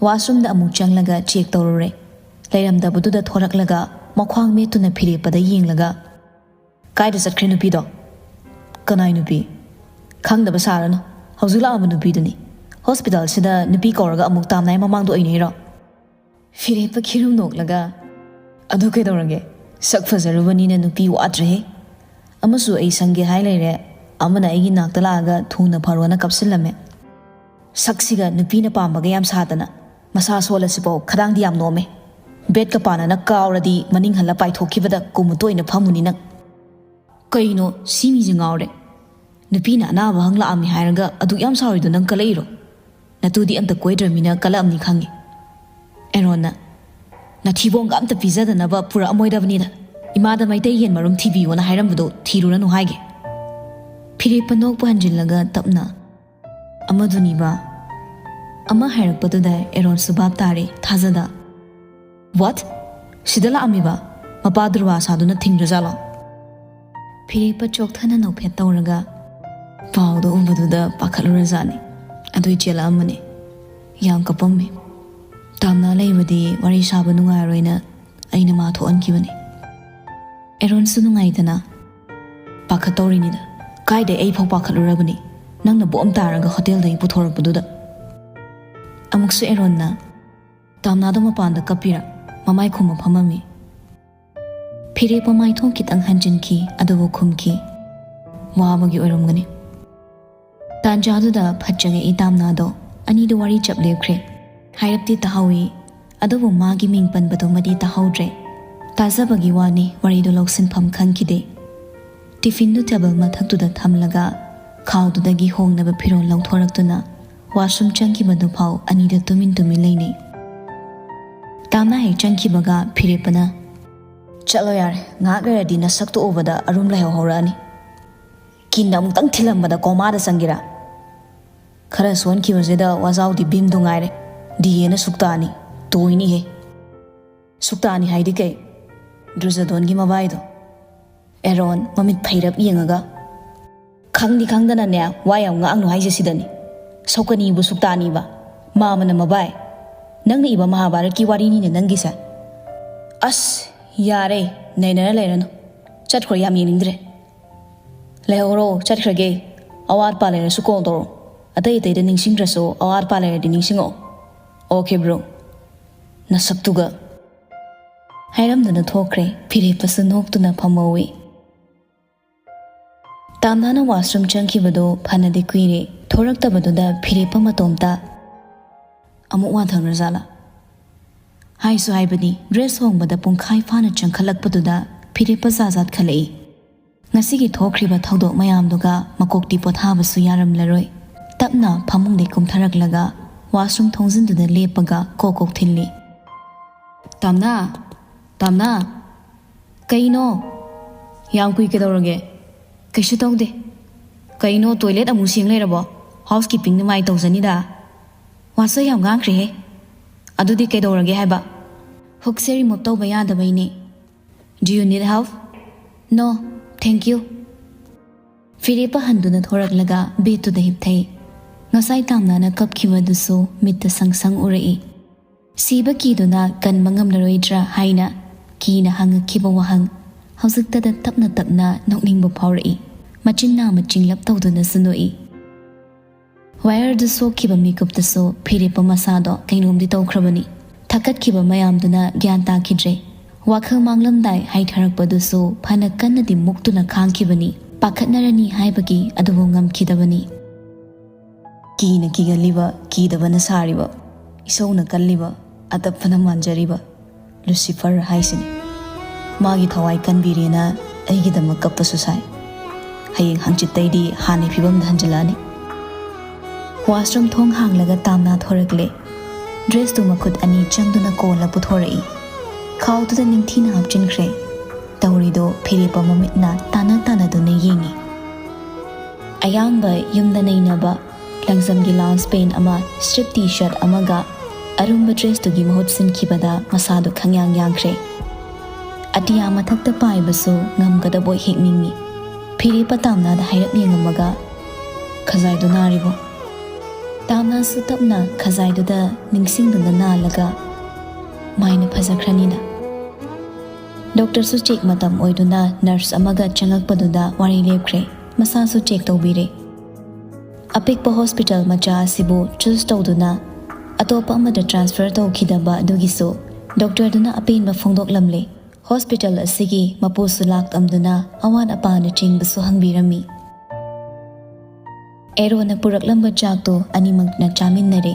ꯋꯥꯁꯔꯨꯝꯗ ꯑꯃꯨꯛ ꯆꯪꯂꯒ ꯆꯦꯛ ꯇꯧꯔꯨꯔꯦ꯫ ꯂꯩꯔꯝꯗꯕꯗꯨꯗ ꯊꯣꯔꯛꯂꯒ ꯃꯈ꯭ꯋꯥꯡ ꯃꯦꯠꯇꯨꯅ ꯐꯤꯔꯦꯞꯄꯗ ꯌꯦꯡꯂꯒ, "ꯀꯥꯏꯗ ꯆꯠꯈ꯭ꯔꯦ ꯅꯨꯄꯤꯗꯣ?" "ꯀꯅꯥꯏ ꯅꯨꯄꯤ?" "ꯈꯪꯗꯕ ꯁꯥꯔꯅꯨ꯫ ꯍꯧꯖꯤꯛ ꯂꯥꯛꯑꯝꯕ ꯅꯨꯄꯤꯗꯨꯅꯤ꯫ ꯍꯣꯁꯄꯤꯇꯥꯜꯁꯤꯗ ꯅꯨꯄꯤ ꯀꯧꯔꯒ ꯑꯃꯨꯛ ꯇꯥꯝꯅꯥꯏ ꯃꯃꯥꯡꯗ ꯑꯣꯏꯅꯩꯔꯣ?" ꯐꯤꯔꯦꯞꯄ ꯈꯤꯔꯨꯝ ꯅꯣꯛꯂꯒ, "ꯑꯗꯨ ꯀꯩꯗꯧꯔꯒꯦ? ꯁꯛ ꯐꯖꯔꯨꯕꯅꯤꯅ ꯅꯨꯄꯤ ꯋꯥꯠꯇ꯭ꯔꯦꯍꯦ꯫ ꯑꯃꯁꯨ ꯑꯩ ꯁꯪꯒꯦ ꯍꯥꯏ ꯂꯩꯔꯦ, ꯑꯃꯅ ꯑꯩꯒꯤ ꯅꯥꯛꯇ ꯂꯥꯛꯑꯒ ꯊꯨꯅ ꯐꯔꯣꯅ ꯀꯞꯁꯤꯜꯂꯝꯃꯦ꯫ ꯁꯛꯁꯤꯒ ꯅꯨꯄꯤꯅ ꯄꯥꯝꯕꯒ ꯌꯥꯝ ꯁꯥꯗꯅ, ꯃꯁꯥ ꯁꯣꯜꯂꯁꯤꯐꯥꯎ ꯈꯗꯥꯡꯗꯤ ꯌꯥꯝ ꯅꯣꯝꯃꯦ꯫ ꯕꯦꯗꯀ ꯄꯥꯟꯅꯅ ꯀꯥꯎꯔꯗꯤ ꯃꯅꯤꯡ ꯍꯜꯂ ꯄꯥꯏꯊꯣꯛꯈꯤꯕꯗ ꯀꯨꯝꯃꯨꯠꯇ ꯑꯣꯏꯅ ꯐꯝꯃꯨꯅꯤ ꯅꯪ꯫ ꯀꯩꯅꯣ ꯁꯤ ꯃꯤꯁꯦ ꯉꯥꯎꯔꯦ꯫ ꯅꯨꯄꯤꯅ ꯑꯅꯥꯕ ꯍꯪ ꯂꯥꯛꯑꯝꯃꯤ ꯍꯥꯏꯔꯒ ꯑꯗꯨꯛ ꯌꯥꯝ ꯁꯥꯎꯔꯤꯗꯣ ꯅꯪ ꯀꯂꯛꯏꯔꯣ? ꯅꯇꯨꯗꯤ ꯑꯝꯇ ꯀꯣꯏꯗ꯭ꯔꯃꯤꯅ ꯀꯂꯛꯑꯝꯅꯤ ꯈꯪꯉꯤ꯫" ꯑꯦꯔꯣꯟꯅ, "ꯅꯊꯤꯕꯣꯡꯒ ꯑꯝꯇ ꯄꯤꯖꯗꯅꯕ ꯄꯨꯔꯛꯑꯝꯃꯣꯏꯗꯕꯅꯤꯗ꯫ ꯏꯃꯥꯗ ꯃꯩꯇꯩ ꯌꯦꯟ ꯃꯔꯨꯝ ꯊꯤꯕꯤꯌꯣꯅ ꯍꯥꯏꯔꯝꯕꯗꯣ ꯊꯤꯔꯨꯔꯅꯨ ꯍꯥꯏꯒꯦ꯫" ꯐꯤꯔꯦꯞꯄ ꯅꯣꯛꯄ ꯍꯟꯖꯤꯜꯂꯒ ꯇꯞꯅ, "ꯑꯃꯗꯨꯅꯤꯕ?" ꯑꯃ ꯍꯥꯏꯔꯛꯄꯗꯨꯗ ꯑꯦꯔꯣꯟꯁꯨ ꯚꯥꯞ ꯇꯥꯔꯦ, ꯊꯥꯖꯗ꯫ "What? ꯁꯤꯗ ꯂꯥꯛꯑꯝꯃꯤꯕ? ꯃꯄꯥ ꯗꯨꯔꯋꯥ ꯁꯥꯗꯨꯅ ꯊꯤꯡꯗ꯭ꯔꯖꯥꯠꯂꯣ?" ꯐꯤꯔꯦꯞꯄ ꯆꯣꯛꯊꯅ ꯅꯣꯛꯐꯦꯠ ꯇꯧꯔꯒ, "ꯄꯥꯎꯗꯣ ꯎꯕꯗꯨꯗ ꯄꯥꯈꯠꯂꯨꯔꯖꯥꯠꯅꯤ꯫ ꯑꯗꯨꯏ ꯆꯦꯜꯂꯛꯑꯝꯕꯅꯤ꯫ ꯌꯥꯝ ꯀꯞꯄꯝꯃꯤ꯫ ꯇꯥꯝꯅꯥ ꯂꯩꯕꯗꯤ ꯋꯥꯔꯤ ꯁꯥꯕ ꯅꯨꯡꯉꯥꯏꯔꯣꯏꯅ ꯑꯩꯅ ꯃꯥ ꯊꯣꯛꯍꯟꯈꯤꯕꯅꯤ꯫" ꯑꯦꯔꯣꯟꯁꯨ ꯅꯨꯡꯉꯥꯏꯇꯅ, "ꯄꯥꯈꯠꯇꯧꯔꯤꯅꯤꯗ꯫ ꯀꯥꯏꯗꯩ ꯑꯩ ꯐꯥꯎ ꯄꯥꯈꯠꯂꯨꯔꯕꯅꯤ, ꯅꯪꯅ ꯕꯣꯝ ꯇꯥꯔꯒ ꯍꯣꯇꯦꯜꯗꯒꯤ ꯄꯨꯊꯣꯔꯛꯄꯗꯨꯗ꯫" ꯑꯃꯨꯛꯁꯨ ꯑꯦꯔꯣꯟꯅ, "ꯇꯥꯝꯅꯥꯗꯣ ꯃꯄꯥꯟꯗ ꯀꯞꯄꯤꯔꯥ?" ꯃꯃꯥꯏ ꯈꯨꯝꯃ ꯐꯝꯃꯝꯃꯤ꯫ ꯐꯤꯔꯦꯞꯄ ꯃꯥꯏꯊꯣꯡ ꯈꯤꯇꯪ ꯍꯟꯖꯤꯟꯈꯤ, ꯑꯗꯨꯕꯨ ꯈꯨꯝꯈꯤ, "ꯋꯥꯕꯒꯤ ꯑꯣꯏꯔꯝꯒꯅꯤ꯫" ꯇꯥꯟꯖꯥꯗꯨꯗ ꯐꯠ ꯆꯪꯉꯛꯏ ꯇꯥꯝꯅꯥꯗꯣ꯫ ꯑꯅꯤꯗꯨ ꯋꯥꯔꯤ ꯆꯞ ꯂꯦꯞꯈ꯭ꯔꯦ꯫ ꯍꯥꯏꯔꯞꯇꯤ ꯇꯥꯍꯧꯏ, ꯑꯗꯨꯕꯨ ꯃꯥꯒꯤ ꯃꯤꯡ ꯄꯟꯕꯗꯨꯃꯗꯤ ꯇꯥꯍꯧꯗ꯭ꯔꯦ꯫ ꯇꯥꯖꯕꯒꯤ ꯋꯥꯅꯤ, ꯋꯥꯔꯤꯗꯨ ꯂꯧꯁꯤꯟꯐꯝ ꯈꯪꯈꯤꯗꯦ꯫ ꯇꯤꯐꯤꯟꯗꯨ ꯇꯦꯕꯜ ꯃꯊꯛꯇꯨꯗ ꯊꯝꯂꯒ ꯈꯥꯎꯗꯨꯗꯒꯤ ꯍꯣꯡꯅꯕ ꯐꯤꯔꯣꯜ ꯂꯧꯊꯣꯔꯛꯇꯨꯅ ꯋꯥꯁꯔꯨꯝ ꯆꯪꯈꯤꯕꯗꯨ ꯐꯥꯎ ꯑꯅꯤꯗ ꯇꯨꯃꯤꯟ ꯇꯨꯃꯤꯟ ꯂꯩꯅꯩ꯫ ꯇꯥꯝꯅꯥ ꯍꯦꯛ ꯆꯪꯈꯤꯕꯒ ꯐꯤꯔꯦꯞꯄꯅ, "ꯆꯠꯂꯣ ꯌꯥꯔꯦ, ꯉꯥꯏꯍꯥꯛ ꯂꯩꯔꯗꯤ ꯅꯁꯛꯇꯨ ꯎꯕꯗ ꯑꯔꯨꯝ ꯂꯩꯍꯧ ꯍꯧꯔꯛꯑꯅꯤ꯫ ꯀꯤꯟꯅ ꯑꯃꯨꯛꯇꯪ ꯊꯤꯜꯂꯝꯕꯗ ꯀꯣꯃꯥꯗ ꯆꯪꯒꯦꯔꯥ? ꯈꯔ ꯁꯣꯟꯈꯤꯕꯁꯤꯗ ꯋꯥꯖꯥꯎꯗꯤ ꯚꯤꯝꯗꯨ ꯉꯥꯏꯔꯦ꯫ ꯗꯤ ꯑꯦꯅ ꯁꯨꯛꯇꯥꯅꯤ꯫ ꯇꯣꯏꯅꯤꯍꯦ꯫" ꯁꯨꯛꯇꯥꯅꯤ ꯍꯥꯏꯗꯤ ꯀꯩ? ꯗ꯭ꯔꯨꯖꯗꯣꯟꯒꯤ ꯃꯕꯥꯏꯗꯣ꯫ ꯑꯦꯔꯣꯟ ꯃꯃꯤꯠ ꯐꯩꯔꯞ ꯌꯦꯡꯉꯒ, "ꯈꯪꯗꯤ ꯈꯪꯗꯅꯅꯦ, ꯋꯥ ꯌꯥꯝ ꯉꯥꯡꯅꯨ ꯍꯥꯏꯁꯦ ꯁꯤꯗꯅꯤ꯫ ꯁꯧꯀꯅꯤꯕꯨ ꯁꯨꯛꯇꯥꯅꯤꯕ꯫ ꯃꯥꯃꯅ ꯃꯕꯥꯏ꯫ ꯅꯪꯅ ꯏꯕ ꯃꯍꯥꯚꯥꯔꯠꯀꯤ ꯋꯥꯔꯤꯅꯤꯅꯦ ꯅꯪꯒꯤꯁꯦ꯫ ꯑꯁ, ꯌꯥꯔꯦ, ꯅꯩꯅꯔ ꯂꯩꯔꯅꯨ꯫ ꯆꯠꯈ꯭ꯔꯣ, ꯌꯥꯝ ꯌꯦꯡꯅꯤꯡꯗ꯭ꯔꯦ꯫ ꯂꯩꯍꯧꯔꯣ, ꯆꯠꯈ꯭ꯔꯒꯦ꯫ ꯑꯋꯥꯠꯄ ꯂꯩꯔꯁꯨ ꯀꯣꯜ ꯇꯧꯔꯣ꯫ ꯑꯇꯩ ꯑꯇꯩꯗ ꯅꯤꯡꯁꯤꯡꯗ꯭ꯔꯁꯨ ꯑꯋꯥꯠꯄ ꯂꯩꯔꯗꯤ ꯅꯤꯡꯁꯤꯡꯉꯛꯑꯣ꯫ Okay, bro. ꯅꯁꯛꯇꯨꯒ꯫" ꯍꯥꯏꯔꯝꯗꯨꯅ ꯊꯣꯛꯈ꯭ꯔꯦ꯫ ꯐꯤꯔꯦꯞꯄꯁꯨ ꯅꯣꯛꯇꯨꯅ ꯐꯝꯍꯧꯏ꯫ ꯇꯥꯝꯅꯥꯅ ꯋꯥꯁꯔꯨꯝ ꯆꯪꯈꯤꯕꯗꯨ ꯐꯅꯗꯤ ꯀꯨꯏꯔꯦ꯫ ꯊꯣꯔꯛꯇꯕꯗꯨꯗ ꯐꯤꯔꯦꯞꯄ ꯃꯇꯣꯝꯇ, "ꯑꯃꯨꯛ ꯋꯥꯊꯈ꯭ꯔꯖꯥꯠꯂꯥ?" ꯍꯥꯏꯁꯨ ꯍꯥꯏꯕꯅꯤ, ꯗ꯭ꯔꯦꯁ ꯍꯣꯡꯕꯗ ꯄꯨꯡꯈꯥꯏ ꯐꯥꯅ ꯆꯪꯈꯠꯂꯛꯄꯗꯨꯗ ꯐꯤꯔꯦꯞꯄ ꯖꯥꯠ ꯖꯥꯠ ꯈꯜꯂꯛꯏ꯫ ꯉꯁꯤꯒꯤ ꯊꯣꯛꯈ꯭ꯔꯤꯕ ꯊꯧꯗꯣꯛ ꯃꯌꯥꯝꯗꯨꯒ ꯃꯀꯣꯛꯇꯤ ꯄꯣꯊꯥꯕꯁꯨ ꯌꯥꯔꯝꯂꯔꯣꯏ꯫ ꯇꯞꯅ ꯐꯃꯨꯡꯗꯩ ꯀꯨꯝꯊꯔꯛꯂꯒ ꯋꯥꯁꯔꯨꯝ ꯊꯣꯡꯖꯤꯟꯗꯨꯗ ꯂꯦꯞꯄꯒ ꯀꯣꯛ ꯀꯣꯛ ꯊꯤꯜꯂꯤ꯫ "ꯇꯥꯝꯅꯥ! ꯇꯥꯝꯅꯥ!" "ꯀꯩꯅꯣ? ꯌꯥꯝ ꯀꯨꯏ ꯀꯩꯗꯧꯔꯒꯦ?" "ꯀꯩꯁꯨ ꯇꯧꯗꯦ꯫" "ꯀꯩꯅꯣ, ꯇꯣꯏꯂꯦꯠ ꯑꯃꯨꯛ ꯁꯦꯡ ꯂꯩꯔꯕꯣ? ꯍꯥꯎꯁ ꯀꯤꯄꯤꯡ ꯅꯨꯡꯉꯥꯏ ꯇꯧꯖꯅꯤꯗ꯫ ꯋꯥꯁꯨ ꯌꯥꯝ ꯉꯥꯡꯈ꯭ꯔꯦꯍꯦ꯫ ꯑꯗꯨꯗꯤ ꯀꯩꯗꯧꯔꯒꯦ ꯍꯥꯏꯕ?" "ꯍꯨꯛꯁꯦ ꯔꯤꯃꯨꯚ ꯇꯧꯕ ꯌꯥꯗꯕꯩꯅꯦ꯫ Do you need help?" "No, thank you." ꯐꯤꯔꯦꯞꯄ ꯍꯟꯗꯨꯅ ꯊꯣꯔꯛꯂꯒ ꯕꯦꯠꯇꯨꯗ ꯍꯤꯞꯊꯩ꯫ ꯉꯁꯥꯏ ꯇꯥꯝꯅꯥꯅ ꯀꯞꯈꯤꯕꯗꯨꯁꯨ ꯃꯤꯠꯇ ꯁꯪ ꯁꯪ ꯎꯔꯛꯏ꯫ ꯁꯤꯕ ꯀꯤꯗꯨꯅ ꯀꯟꯕ ꯉꯝꯂꯔꯣꯏꯗ꯭ꯔꯥ ꯍꯥꯏꯅ ꯀꯤꯅ ꯍꯪꯉꯛꯈꯤꯕ ꯋꯥꯍꯪ ꯍꯧꯖꯤꯛꯇꯗ ꯇꯞꯅ ꯇꯞꯅ ꯅꯣꯛꯅꯤꯡꯕ ꯐꯥꯎꯔꯛꯏ꯫ ꯃꯆꯤꯟ ꯅꯥ ꯃꯆꯤꯡꯂꯞ ꯇꯧꯗꯨꯅꯁꯨ ꯅꯣꯛꯏ꯫ ꯋꯥꯌꯔꯗꯨ ꯁꯣꯛꯈꯤꯕ ꯃꯤꯀꯨꯞꯇꯁꯨ ꯐꯤꯔꯦꯞꯄ ꯃꯁꯥꯗꯣ ꯀꯩꯅꯣꯝꯗꯤ ꯇꯧꯈ꯭ꯔꯕꯅꯤ꯫ ꯊꯛꯀꯠꯈꯤꯕ ꯃꯌꯥꯝꯗꯨꯅ ꯒ꯭ꯌꯥꯟ ꯇꯥꯈꯤꯗ꯭ꯔꯦ꯫ ꯋꯥꯈꯜ ꯃꯥꯡꯂꯝꯗꯥꯏ ꯍꯥꯏꯊꯔꯛꯄꯗꯨꯁꯨ ꯐꯅ ꯀꯟꯅꯗꯤ ꯃꯨꯛꯇꯨꯅ ꯈꯥꯡꯈꯤꯕꯅꯤ꯫ ꯄꯥꯈꯠꯅꯔꯅꯤ ꯍꯥꯏꯕꯒꯤ ꯑꯗꯨꯕꯨ ꯉꯝꯈꯤꯗꯕꯅꯤ꯫ ꯀꯤꯅ ꯀꯤꯒꯜꯂꯤꯕ, ꯀꯤꯗꯕꯅ ꯁꯥꯔꯤꯕ, ꯏꯁꯧꯅ ꯀꯜꯂꯤꯕ, ꯑꯇꯞꯄꯅ ꯃꯥꯟꯖꯔꯤꯕ ꯂꯨꯁꯤꯐꯔ ꯍꯥꯏꯁꯤꯅꯤ꯫ ꯃꯥꯒꯤ ꯊꯋꯥꯏ ꯀꯟꯕꯤꯔꯦꯅ ꯑꯩꯒꯤꯗꯃꯛ ꯀꯞꯄꯁꯨ ꯁꯥꯏ꯫ ꯍꯌꯦꯡ ꯍꯪꯆꯤꯠꯇꯩꯗꯤ ꯍꯥꯟꯅꯩ ꯐꯤꯕꯝꯗ ꯍꯟꯖꯤꯜꯂꯛꯑꯅꯤ꯫ ꯋꯥꯁꯔꯨꯝ ꯊꯣꯡ ꯍꯥꯡꯂꯒ ꯇꯥꯝꯅꯥ ꯊꯣꯔꯛꯂꯦ꯫ ꯗ꯭ꯔꯦꯁꯇꯨ ꯃꯈꯨꯠ ꯑꯅꯤ ꯆꯪꯗꯨꯅ ꯀꯣꯜꯂ ꯄꯨꯊꯣꯔꯛꯏ꯫ ꯈꯥꯎꯗꯨꯗ ꯅꯤꯡꯊꯤꯅ ꯍꯥꯞꯆꯤꯟꯈ꯭ꯔꯦ꯫ ꯇꯧꯔꯤꯗꯣ ꯐꯤꯔꯦꯞꯄ ꯃꯃꯤꯠꯅ ꯇꯥꯅ ꯇꯥꯅꯗꯨꯅ ꯌꯦꯡꯉꯤ꯫ ꯑꯌꯥꯡꯕ ꯌꯨꯝꯗ ꯅꯩꯅꯕ ꯂꯪꯖꯝꯒꯤ ꯂꯥꯎꯟꯁ ꯄꯦꯟ ꯑꯃ, ꯁ꯭ꯇ꯭ꯔꯤꯞ ꯇꯤ ꯁꯔꯠ ꯑꯃꯒ ꯑꯔꯨꯝꯕ ꯗ꯭ꯔꯦꯁꯇꯨꯒꯤ ꯃꯍꯨꯠ ꯁꯤꯟꯈꯤꯕꯗ ꯃꯁꯥꯗꯨ ꯈꯪꯌꯥꯡ ꯌꯥꯡꯈ꯭ꯔꯦ꯫ ꯑꯇꯤꯌꯥ ꯃꯊꯛꯇ ꯄꯥꯏꯕꯁꯨ ꯉꯝꯒꯗꯕꯣꯏ ꯍꯦꯛ ꯅꯤꯡꯏ꯫ ꯐꯤꯔꯦꯞꯄ ꯇꯥꯝꯅꯥꯗ ꯍꯥꯏꯔꯞ ꯌꯦꯡꯉꯝꯃꯒ, "ꯈꯖꯥꯏꯗꯨ ꯅꯥꯔꯤꯕꯣ?" ꯇꯥꯝꯅꯥꯁꯨ ꯇꯞꯅ ꯈꯖꯥꯏꯗꯨꯗ ꯅꯤꯡꯁꯤꯡꯗꯨꯅ ꯅꯥꯜꯂꯒ, "ꯃꯥꯏꯅ ꯐꯖꯈ꯭ꯔꯅꯤꯗ꯫" ꯗꯣꯛꯇꯔꯁꯨ ꯆꯦꯛ ꯃꯇꯝ ꯑꯣꯏꯗꯨꯅ ꯅꯔꯁ ꯑꯃꯒ ꯆꯪꯉꯛꯄꯗꯨꯗ ꯋꯥꯔꯤ ꯂꯦꯞꯈ꯭ꯔꯦ꯫ ꯃꯁꯥꯁꯨ ꯆꯦꯛ ꯇꯧꯕꯤꯔꯦ꯫ ꯑꯄꯤꯛꯄ ꯍꯣꯁꯄꯤꯇꯥꯜ ꯃꯆꯥ ꯑꯁꯤꯕꯨ ꯆꯨꯁ ꯇꯧꯗꯨꯅ ꯑꯇꯣꯞꯄ ꯑꯃꯗ ꯇ꯭ꯔꯥꯟꯁꯐꯔ ꯇꯧꯈꯤꯗꯕ ꯑꯗꯨꯒꯤꯁꯨ ꯗꯣꯛꯇꯔꯗꯨꯅ ꯑꯄꯦꯟꯕ ꯐꯣꯡꯗꯣꯛꯂꯝꯂꯦ꯫ ꯍꯣꯁꯄꯤꯇꯥꯜ ꯑꯁꯤꯒꯤ ꯃꯄꯨꯁꯨ ꯂꯥꯛꯂꯝꯗꯨꯅ ꯑꯋꯥꯠ ꯑꯄꯥꯅꯆꯤꯡꯕꯁꯨ ꯍꯪꯕꯤꯔꯝꯃꯤ꯫ ꯑꯦꯔꯣꯅ ꯄꯨꯔꯛꯂꯝꯕ ꯆꯥꯛꯇꯨ ꯑꯅꯤꯃꯛꯅ ꯆꯥꯃꯤꯟꯅꯔꯦ꯫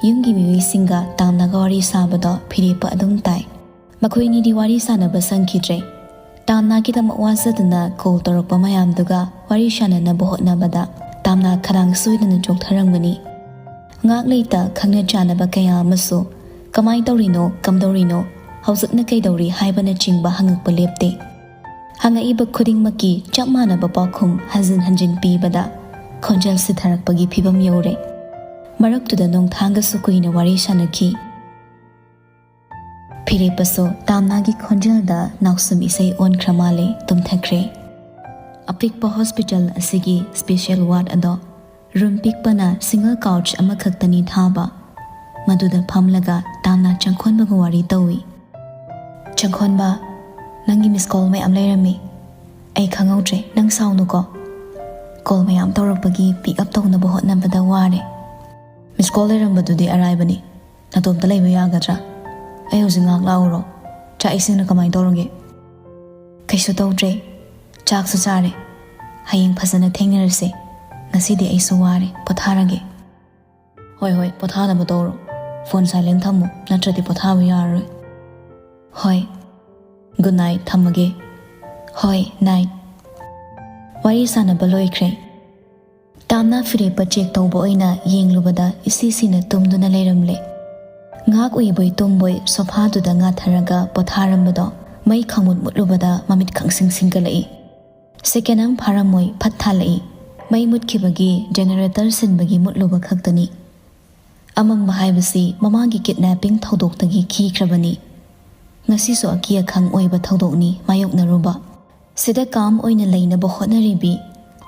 ꯌꯨꯝꯒꯤ ꯃꯤꯑꯣꯏꯁꯤꯡꯒ ꯇꯥꯝꯅꯥꯒ ꯋꯥꯔꯤ ꯁꯥꯕꯗꯣ ꯐꯤꯔꯦꯞꯄ ꯑꯗꯨꯝ ꯇꯥꯏ꯫ ꯃꯈꯣꯏꯅꯤꯗꯤ ꯋꯥꯔꯤ ꯁꯥꯟꯅꯕ ꯁꯪꯈꯤꯗ꯭ꯔꯦ꯫ ꯇꯥꯝꯅꯥꯒꯤꯗꯃꯛ ꯋꯥꯖꯗꯨꯅ ꯀꯣꯜ ꯇꯧꯔꯛꯄ ꯃꯌꯥꯝꯗꯨꯒ ꯋꯥꯔꯤ ꯁꯥꯟꯅꯅꯕ ꯍꯣꯠꯅꯕꯗ ꯇꯥꯝꯅꯥ ꯈꯗꯥꯡ ꯁꯣꯏꯗꯅ ꯆꯣꯛꯊꯔꯝꯒꯅꯤ꯫ ꯉꯥꯛ ꯂꯩꯇ ꯈꯪꯅ ꯆꯥꯟꯅꯕ ꯀꯌꯥ ꯑꯃꯁꯨ "ꯀꯃꯥꯏ ꯇꯧꯔꯤꯅꯣ? ꯀꯝꯗꯧꯔꯤꯅꯣ? ꯍꯧꯖꯤꯛꯅ ꯀꯩꯗꯧꯔꯤ?" ꯍꯥꯏꯕꯅꯆꯤꯡꯕ ꯍꯪꯉꯛꯄ ꯂꯦꯞꯇꯦ꯫ ꯍꯪꯉꯛꯏꯕ ꯈꯨꯗꯤꯡꯃꯛꯀꯤ ꯆꯞ ꯃꯥꯟꯅꯕ ꯄꯥꯎꯈꯨꯝ ꯍꯟꯖꯤꯟ ꯍꯟꯖꯤꯟ ꯄꯤꯕꯗ ꯈꯣꯟꯖꯦꯜ ꯁꯤꯊꯔꯛꯄꯒꯤ ꯐꯤꯕꯝ ꯌꯧꯔꯦ꯫ ꯃꯔꯛꯇꯨꯗ ꯅꯣꯡꯊꯥꯡꯒꯁꯨ ꯀꯨꯏꯅ ꯋꯥꯔꯤ ꯁꯥꯟꯅꯈꯤ꯫ ꯐꯤꯔꯦꯞꯄꯁꯨ ꯇꯥꯝꯅꯥꯒꯤ ꯈꯣꯟꯖꯦꯜꯗ ꯅꯥꯎꯁꯨꯝ ꯏꯁꯩ ꯑꯣꯟꯈ꯭ꯔ ꯃꯥꯜꯂꯦ, ꯇꯨꯝꯊꯈ꯭ꯔꯦ꯫ ꯑꯄꯤꯛꯄ ꯍꯣꯁꯄꯤꯇꯥꯜ ꯑꯁꯤꯒꯤ ꯁ꯭ꯄꯦꯁꯦꯜ ꯋꯥꯔꯗ ꯑꯗꯣ ꯔꯨꯝ ꯄꯤꯛꯄꯅ ꯁꯤꯡꯒꯜ ꯀꯥꯎꯆ ꯑꯃꯈꯛꯇꯅꯤ ꯊꯥꯕ꯫ ꯃꯗꯨꯗ ꯐꯝꯂꯒ ꯇꯥꯝꯅꯥ ꯆꯪꯈꯣꯟꯕꯒ ꯋꯥꯔꯤ ꯇꯧꯏ꯫ "ꯆꯪꯈꯣꯟꯕ, ꯅꯪꯒꯤ ꯃꯤꯁ ꯀꯣꯜ ꯃꯌꯥꯝ ꯂꯩꯔꯝꯃꯤ꯫ ꯑꯩ ꯈꯪꯍꯧꯗ꯭ꯔꯦ, ꯅꯪ ꯁꯥꯎꯅꯨꯀꯣ꯫ ꯀꯣꯜ ꯃꯌꯥꯝ ꯇꯧꯔꯛꯄꯒꯤ ꯄꯤꯛ ꯑꯞ ꯇꯧꯅꯕ ꯍꯣꯠꯅꯕꯗ ꯋꯥꯔꯦ꯫" "ꯃꯤꯁ ꯀꯣꯜ ꯂꯩꯔꯝꯕꯗꯨꯗꯤ ꯑꯔꯥꯏꯕꯅꯤ꯫ ꯅꯇꯣꯝꯇ ꯂꯩꯕ ꯌꯥꯒꯗ꯭ꯔꯥ? ꯑꯩ ꯍꯧꯖꯤꯛ ꯉꯥꯏꯍꯥꯛ ꯂꯥꯛꯎꯔꯣ? ꯆꯥꯛ ꯏꯁꯤꯡꯅ ꯀꯃꯥꯏꯅ ꯇꯧꯔꯒꯦ?" "ꯀꯩꯁꯨ ꯇꯧꯗ꯭ꯔꯦ꯫ ꯆꯥꯛꯁꯨ ꯆꯥꯔꯦ꯫ ꯍꯌꯦꯡ ꯐꯖꯅ ꯊꯦꯡꯅꯔꯁꯦ꯫ ꯉꯁꯤꯗꯤ ꯑꯩꯁꯨ ꯋꯥꯔꯦ, ꯄꯣꯊꯥꯔꯒꯦ꯫" "ꯍꯣꯏ, ꯍꯣꯏ, ꯄꯣꯊꯥꯅꯕ ꯇꯧꯔꯣ꯫ ꯐꯣꯟ ꯁꯥꯏꯂꯦꯟ ꯊꯝꯃꯣ, ꯅꯠꯇ꯭ꯔꯗꯤ ꯄꯣꯊꯥꯕ ꯌꯥꯔꯔꯣꯏ꯫" "ꯍꯣꯏ꯫ ꯒꯨꯗ ꯅꯥꯏꯠ, ꯊꯝꯃꯒꯦ꯫" "ꯍꯣꯏ, ꯅꯥꯏꯠ꯫" ꯋꯥꯔꯤ ꯁꯥꯟꯅꯕ ꯂꯣꯏꯈ꯭ꯔꯦ꯫ ꯇꯥꯝꯅꯥ ꯐꯤꯔꯦꯞꯄ ꯆꯦꯛ ꯇꯧꯕ ꯑꯣꯏꯅ ꯌꯦꯡꯂꯨꯕꯗ ꯏꯁꯤ ꯁꯤꯅ ꯇꯨꯝꯗꯨꯅ ꯂꯩꯔꯝꯂꯦ꯫ ꯉꯥꯏꯍꯥꯛ ꯎꯏꯕꯣꯏ ꯇꯨꯝꯕꯣꯏ ꯁꯣꯐꯥꯗꯨꯗ ꯉꯥꯊꯔꯒ ꯄꯣꯊꯥꯔꯝꯕꯗꯣ ꯃꯩ ꯈꯪꯃꯨꯠ ꯃꯨꯠꯂꯨꯕꯗ ꯃꯃꯤꯠ ꯈꯪꯁꯤꯡ ꯁꯤꯡꯒꯠꯂꯛꯏ꯫ ꯁꯦꯀꯦꯟ ꯑꯃ ꯐꯥꯔꯝꯃꯣꯏ ꯐꯠ ꯊꯥꯜꯂꯛꯏ꯫ ꯃꯩ ꯃꯨꯠꯈꯤꯕꯒꯤ ꯖꯦꯅꯦꯔꯦꯇꯔ ꯁꯤꯟꯕꯒꯤ ꯃꯨꯠꯂꯨꯕ ꯈꯛꯇꯅꯤ꯫ ꯑꯃꯝꯕ ꯍꯥꯏꯕꯁꯤ ꯃꯃꯥꯡꯒꯤ ꯀꯤꯗꯅꯦꯄꯤꯡ ꯊꯧꯗꯣꯛꯇꯒꯤ ꯈꯤꯈ꯭ꯔꯕꯅꯤ꯫ ꯉꯁꯤꯁꯨ ꯑꯀꯤ ꯑꯈꯪ ꯑꯣꯏꯕ ꯊꯧꯗꯣꯛꯅꯤ ꯃꯥꯌꯣꯛꯅꯔꯨꯕ꯫ ꯁꯤꯗ ꯀꯥꯝ ꯑꯣꯏꯅ ꯂꯩꯅꯕ ꯍꯣꯠꯅꯔꯤꯕꯤ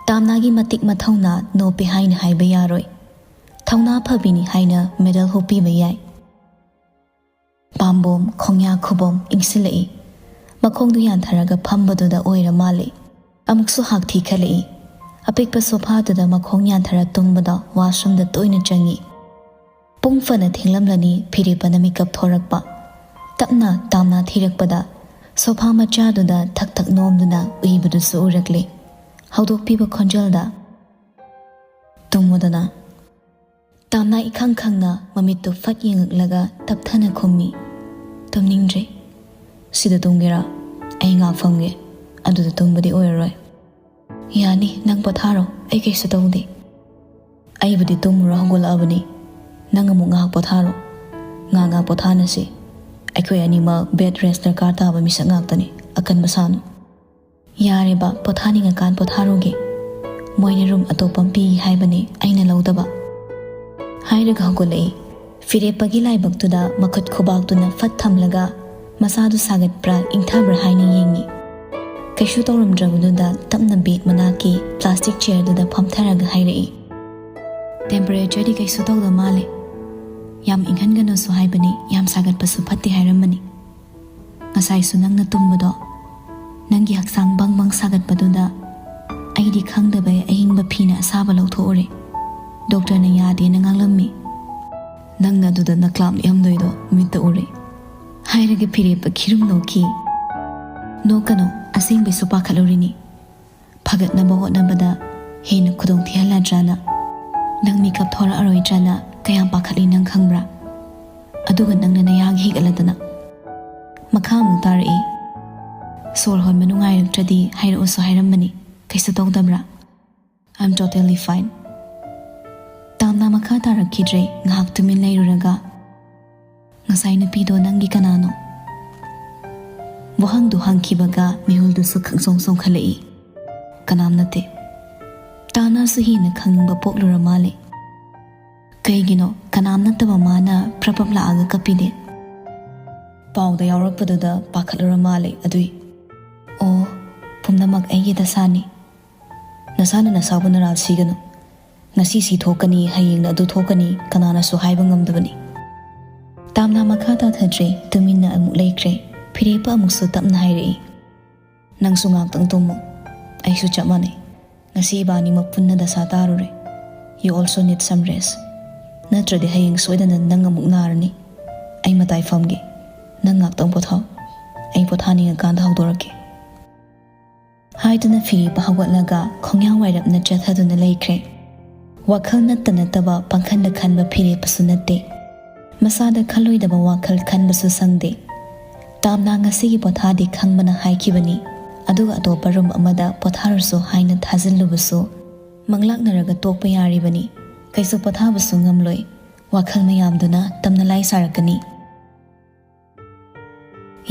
ꯇꯥꯝꯅꯥꯒꯤ ꯃꯇꯤꯛ ꯃꯊꯧꯅꯥ ꯅꯣꯞꯄꯦ ꯍꯥꯏꯅ ꯍꯥꯏꯕ ꯌꯥꯔꯣꯏ꯫ ꯊꯧꯅꯥ ꯐꯕꯤꯅꯤ ꯍꯥꯏꯅ ꯃꯦꯗꯜ ꯍꯨꯞꯄꯤꯕ ꯌꯥꯏ꯫ ꯄꯥꯝꯕꯣꯝ, ꯈꯣꯡꯌꯥ, ꯈꯨꯕꯣꯝ ꯏꯪꯁꯤꯜꯂꯛꯏ꯫ ꯃꯈꯣꯡꯗꯨ ꯌꯥꯟꯊꯔꯒ ꯐꯝꯕꯗꯨꯗ ꯑꯣꯏꯔ ꯃꯥꯜꯂꯤ꯫ ꯑꯃꯨꯛꯁꯨ ꯍꯥꯛꯊꯤ ꯈꯜꯂꯛꯏ꯫ ꯑꯄꯤꯛꯄ ꯁꯣꯐꯥꯗꯨꯗ ꯃꯈꯣꯡ ꯌꯥꯟꯊꯔ ꯇꯨꯝꯕꯗ ꯋꯥꯁꯔꯨꯝꯗ ꯇꯣꯏꯅ ꯆꯪꯏ꯫ ꯄꯨꯡ ꯐꯅ ꯊꯦꯡꯂꯝꯂꯅꯤ ꯐꯤꯔꯦꯞꯄꯅ ꯃꯤꯀꯞ ꯊꯣꯔꯛꯄ꯫ ꯇꯞꯅ ꯇꯥꯝꯅ ꯊꯤꯔꯛꯄꯗ ꯁꯣꯐꯥ ꯃꯆꯥꯗꯨꯗ ꯊꯛ ꯊꯛ ꯅꯣꯝꯗꯨꯅ ꯎꯏꯕꯗꯨꯁꯨ ꯎꯔꯛꯂꯦ꯫ ꯍꯧꯗꯣꯛꯄꯤꯕ ꯈꯣꯟꯖꯦꯜꯗ, "ꯇꯨꯝꯃꯨꯗꯅ"꯫ ꯇꯥꯝꯅ ꯏꯈꯪ ꯈꯪꯅ ꯃꯃꯤꯠꯇꯨ ꯐꯠ ꯌꯦꯡꯉꯛꯂꯒ ꯇꯞꯊꯅ ꯈꯨꯝꯃꯤ, "ꯇꯨꯝꯅꯤꯡꯗ꯭ꯔꯦ꯫ ꯁꯤꯗ ꯇꯨꯝꯒꯦꯔꯥ? ꯑꯩ ꯉꯥꯛ ꯐꯝꯒꯦ꯫ ꯑꯗꯨꯗ ꯇꯨꯝꯕꯗꯤ ꯑꯣꯏꯔꯔꯣꯏ"꯫ "ꯌꯥꯅꯤ, ꯅꯪ ꯄꯣꯊꯥꯔꯣ, ꯑꯩ ꯀꯩꯁꯨ ꯇꯧꯗꯦ"꯫ "ꯑꯩꯕꯨꯗꯤ ꯇꯨꯝꯃꯨꯔꯣ ꯍꯧꯒꯠꯂꯛꯑꯕꯅꯤ꯫ ꯅꯪ ꯑꯃꯨꯛ ꯉꯥꯏꯍꯥꯛ ꯄꯣꯊꯥꯔꯣ꯫ ꯉꯥꯏꯍꯥꯛ ꯉꯥꯏꯍꯥꯛ ꯄꯣꯊꯥꯅꯁꯤ꯫ ꯑꯩꯈꯣꯏ ꯑꯅꯤꯃꯛ ꯕꯦꯗ ꯔꯦꯁ ꯗꯔꯀꯥꯔ ꯇꯥꯕ ꯃꯤꯁꯛ ꯉꯥꯛꯇꯅꯤ꯫ ꯑꯀꯟꯕ ꯁꯥꯅꯨ"꯫ "ꯌꯥꯔꯦꯕ, ꯄꯣꯊꯥꯅꯤꯡꯉꯀꯥꯟ ꯄꯣꯊꯥꯔꯨꯒꯦ꯫ ꯃꯣꯏꯅ ꯔꯨꯝ ꯑꯇꯣꯞꯄ ꯑꯃ ꯄꯤꯒꯦ ꯍꯥꯏꯕꯅꯤ, ꯑꯩꯅ ꯂꯧꯗꯕ"꯫ ꯍꯥꯏꯔꯒ ꯍꯧꯒꯠꯂꯛꯏ꯫ ꯐꯤꯔꯦꯞꯄꯒꯤ ꯂꯥꯏꯕꯛꯇꯨꯗ ꯃꯈꯨꯠ ꯈꯨꯕꯥꯛꯇꯨꯅ ꯐꯠ ꯊꯝꯂꯒ ꯃꯁꯥꯗꯨ ꯁꯥꯒꯠꯄ꯭ꯔꯥ ꯏꯪꯊꯕ꯭ꯔꯥ ꯍꯥꯏꯅ ꯌꯦꯡꯉꯤ꯫ ꯀꯩꯁꯨ ꯇꯧꯔꯝꯗ꯭ꯔꯕꯗꯨꯗ ꯇꯞꯅ ꯕꯦꯗ ꯃꯅꯥꯛꯀꯤ ꯄ꯭ꯂꯥꯁꯇꯤꯛ ꯆꯤꯌꯔꯗꯨꯗ ꯐꯝꯊꯔꯒ ꯍꯥꯏꯔꯛꯏ, "ꯇꯦꯝꯄꯔꯦꯆꯔꯗꯤ ꯀꯩꯁꯨ ꯇꯧꯗ ꯃꯥꯜꯂꯦ꯫ ꯌꯥꯝ ꯏꯪꯍꯟꯒꯅꯨꯁꯨ ꯍꯥꯏꯕꯅꯤ, ꯌꯥꯝ ꯁꯥꯒꯠꯄꯁꯨ ꯐꯠꯇꯦ ꯍꯥꯏꯔꯝꯕꯅꯤ꯫ ꯉꯁꯥꯏꯁꯨ ꯅꯪꯅ ꯇꯨꯝꯕꯗꯣ, ꯅꯪꯒꯤ ꯍꯛꯆꯥꯡ ꯕꯪ ꯕꯪ ꯁꯥꯒꯠꯄꯗꯨꯗ ꯑꯩꯗꯤ ꯈꯪꯗꯕꯩ ꯑꯏꯪꯕ ꯐꯤꯅ ꯑꯁꯥꯕ ꯂꯧꯊꯣꯛꯎꯔꯦ꯫ ꯗꯣꯛꯇꯔꯅ ꯌꯥꯗꯦꯅ ꯉꯥꯡꯂꯝꯃꯤ꯫ ꯅꯪꯅ ꯑꯗꯨꯗ ꯅꯀ꯭ꯂꯥꯞ ꯅꯤꯛꯑꯝꯗꯣꯏꯗꯣ ꯃꯤꯠꯇ ꯎꯔꯦ"꯫ ꯍꯥꯏꯔꯒ ꯐꯤꯔꯦꯞꯄ ꯈꯤꯔꯨꯝ ꯅꯣꯛꯈꯤ꯫ "ꯅꯣꯛꯀꯅꯨ, ꯑꯁꯦꯡꯕꯩꯁꯨ ꯄꯥꯈꯠꯂꯨꯔꯤꯅꯤ꯫ ꯐꯒꯠꯅꯕ ꯍꯣꯠꯅꯕꯗ ꯍꯦꯟꯅ ꯈꯨꯗꯣꯡ ꯊꯤꯍꯜꯂꯗ꯭ꯔꯅ, ꯅꯪ ꯃꯤꯀꯞ ꯊꯣꯔꯛꯑꯔꯣꯏꯗ꯭ꯔꯅ ꯀꯌꯥꯝ ꯄꯥꯈꯠꯂꯤ ꯅꯪ ꯈꯪꯕ꯭ꯔꯥ? ꯑꯗꯨꯒ ꯅꯪꯅ ꯅꯌꯥꯒ ꯍꯤꯒꯠꯂꯗꯅ"꯫ ꯃꯈꯥ ꯑꯃꯨꯛ ꯇꯥꯔꯛꯏ, "ꯁꯣꯔ ꯍꯣꯟꯕ ꯅꯨꯡꯉꯥꯏꯔꯛꯇ꯭ꯔꯗꯤ ꯍꯥꯏꯔꯛꯎꯁꯨ ꯍꯥꯏꯔꯝꯕꯅꯤ, ꯀꯩꯁꯨ ꯇꯧꯗꯕ꯭ꯔꯥ?" "I'm totally fine"꯫ ꯇꯥꯝꯅ ꯃꯈꯥ ꯇꯥꯔꯛꯈꯤꯗ꯭ꯔꯦ꯫ ꯉꯥꯏꯍꯥꯛ ꯇꯨꯃꯤꯟ ꯂꯩꯔꯨꯔꯒ, "ꯉꯁꯥꯏ ꯅꯨꯄꯤꯗꯣ ꯅꯪꯒꯤ ꯀꯅꯥꯅꯣ?" ꯋꯥꯍꯪꯗꯨ ꯍꯪꯈꯤꯕꯒ ꯃꯤꯍꯨꯜꯗꯨꯁꯨ ꯈꯪꯆꯣꯡ ꯆꯣꯡꯈꯠꯂꯛꯏ꯫ "ꯀꯅꯥꯝ ꯅꯠꯇꯦ"꯫ ꯇꯥꯝꯅꯁꯨ ꯍꯦꯟꯅ ꯈꯪꯅꯤꯡꯕ ꯄꯣꯛꯂꯨꯔ ꯃꯥꯜꯂꯦ꯫ "ꯀꯩꯒꯤꯅꯣ? ꯀꯅꯥꯝ ꯅꯠꯇꯕ ꯃꯥꯅ ꯄ꯭ꯔꯞ ꯄ꯭ꯔꯞ ꯂꯥꯛꯑꯒ ꯀꯞꯄꯤꯗꯤ?" "ꯄꯥꯎꯗ ꯌꯥꯎꯔꯛꯄꯗꯨꯗ ꯄꯥꯈꯠꯂꯨꯔ ꯃꯥꯜꯂꯦ, ꯑꯗꯨꯏ꯫" "ꯑꯣ, ꯄꯨꯝꯅꯃꯛ ꯑꯩꯒꯤ ꯗꯁꯥꯅꯤ꯫ ꯅꯁꯥꯅ ꯅꯁꯥꯕꯨ ꯅꯔꯥꯜ ꯁꯤꯒꯅꯨ꯫ ꯉꯁꯤ ꯁꯤ ꯊꯣꯛꯀꯅꯤ, ꯍꯌꯦꯡꯅ ꯑꯗꯨ ꯊꯣꯛꯀꯅꯤ, ꯀꯅꯥꯅꯁꯨ ꯍꯥꯏꯕ ꯉꯝꯗꯕꯅꯤ꯫" ꯇꯥꯝꯅꯥ ꯃꯈꯥ ꯇꯥꯊꯗ꯭ꯔꯦ, ꯇꯨꯃꯤꯟꯅ ꯑꯃꯨꯛ ꯂꯩꯈ꯭ꯔꯦ꯫ ꯐꯤꯔꯦꯞꯄ ꯑꯃꯨꯛꯁꯨ ꯇꯞꯅ ꯍꯥꯏꯔꯛꯏ, "ꯅꯪꯁꯨ ꯉꯥꯛꯇꯪ ꯇꯨꯝꯃꯨ꯫ ꯑꯩꯁꯨ ꯆꯞ ꯃꯥꯟꯅꯩ꯫ ꯉꯁꯤ ꯏꯕꯥꯅꯤꯃꯛ ꯄꯨꯟꯅ ꯗꯁꯥ ꯇꯥꯔꯨꯔꯦ꯫ You also need some rest꯫ ꯅꯠꯇ꯭ꯔꯗꯤ ꯍꯌꯦꯡ ꯁꯣꯏꯗꯅ ꯅꯪ ꯑꯃꯨꯛ ꯅꯥꯔꯅꯤ꯫ ꯑꯩ ꯃꯇꯥꯏ ꯐꯝꯒꯦ꯫ ꯅꯪ ꯉꯥꯛꯇꯪ ꯄꯣꯊꯥꯎ꯫ ꯑꯩ ꯄꯣꯊꯥꯅꯤꯡꯉꯀꯥꯟꯗ ꯍꯧꯗꯣꯔꯛꯀꯦ꯫" ꯍꯥꯏꯗꯨꯅ ꯐꯤꯔꯦꯞꯄ ꯍꯧꯒꯠꯂꯒ ꯈꯣꯡꯌꯥ ꯋꯥꯏꯔꯞꯅ ꯆꯠꯊꯗꯨꯅ ꯂꯩꯈ꯭ꯔꯦ꯫ ꯋꯥꯈꯜ ꯅꯠꯇ ꯅꯠꯇꯕ ꯄꯥꯡꯈꯟꯗ ꯈꯟꯕ ꯐꯤꯔꯦꯞꯄꯁꯨ ꯅꯠꯇꯦ꯫ ꯃꯁꯥꯗ ꯈꯜꯂꯣꯏꯗꯕ ꯋꯥꯈꯜ ꯈꯟꯕꯁꯨ ꯁꯪꯗꯦ꯫ ꯇꯥꯝꯅꯥ ꯉꯁꯤꯒꯤ ꯄꯣꯊꯥꯗꯤ ꯈꯪꯕꯅ ꯍꯥꯏꯈꯤꯕꯅꯤ, ꯑꯗꯨꯒ ꯑꯇꯣꯞꯄ ꯔꯨꯝ ꯑꯃꯗ ꯄꯣꯊꯥꯔꯨꯁꯨ ꯍꯥꯏꯅ ꯊꯥꯖꯤꯜꯂꯨꯕꯁꯨ ꯃꯪꯂꯥꯛꯅꯔꯒ ꯇꯣꯛꯄ ꯌꯥꯔꯤꯕꯅꯤ꯫ ꯀꯩꯁꯨ ꯄꯣꯊꯥꯕꯁꯨ ꯉꯝꯂꯣꯏ꯫ ꯋꯥꯈꯜ ꯃꯌꯥꯝꯗꯨꯅ ꯇꯝꯅ ꯂꯥꯏ ꯁꯥꯔꯛꯀꯅꯤ꯫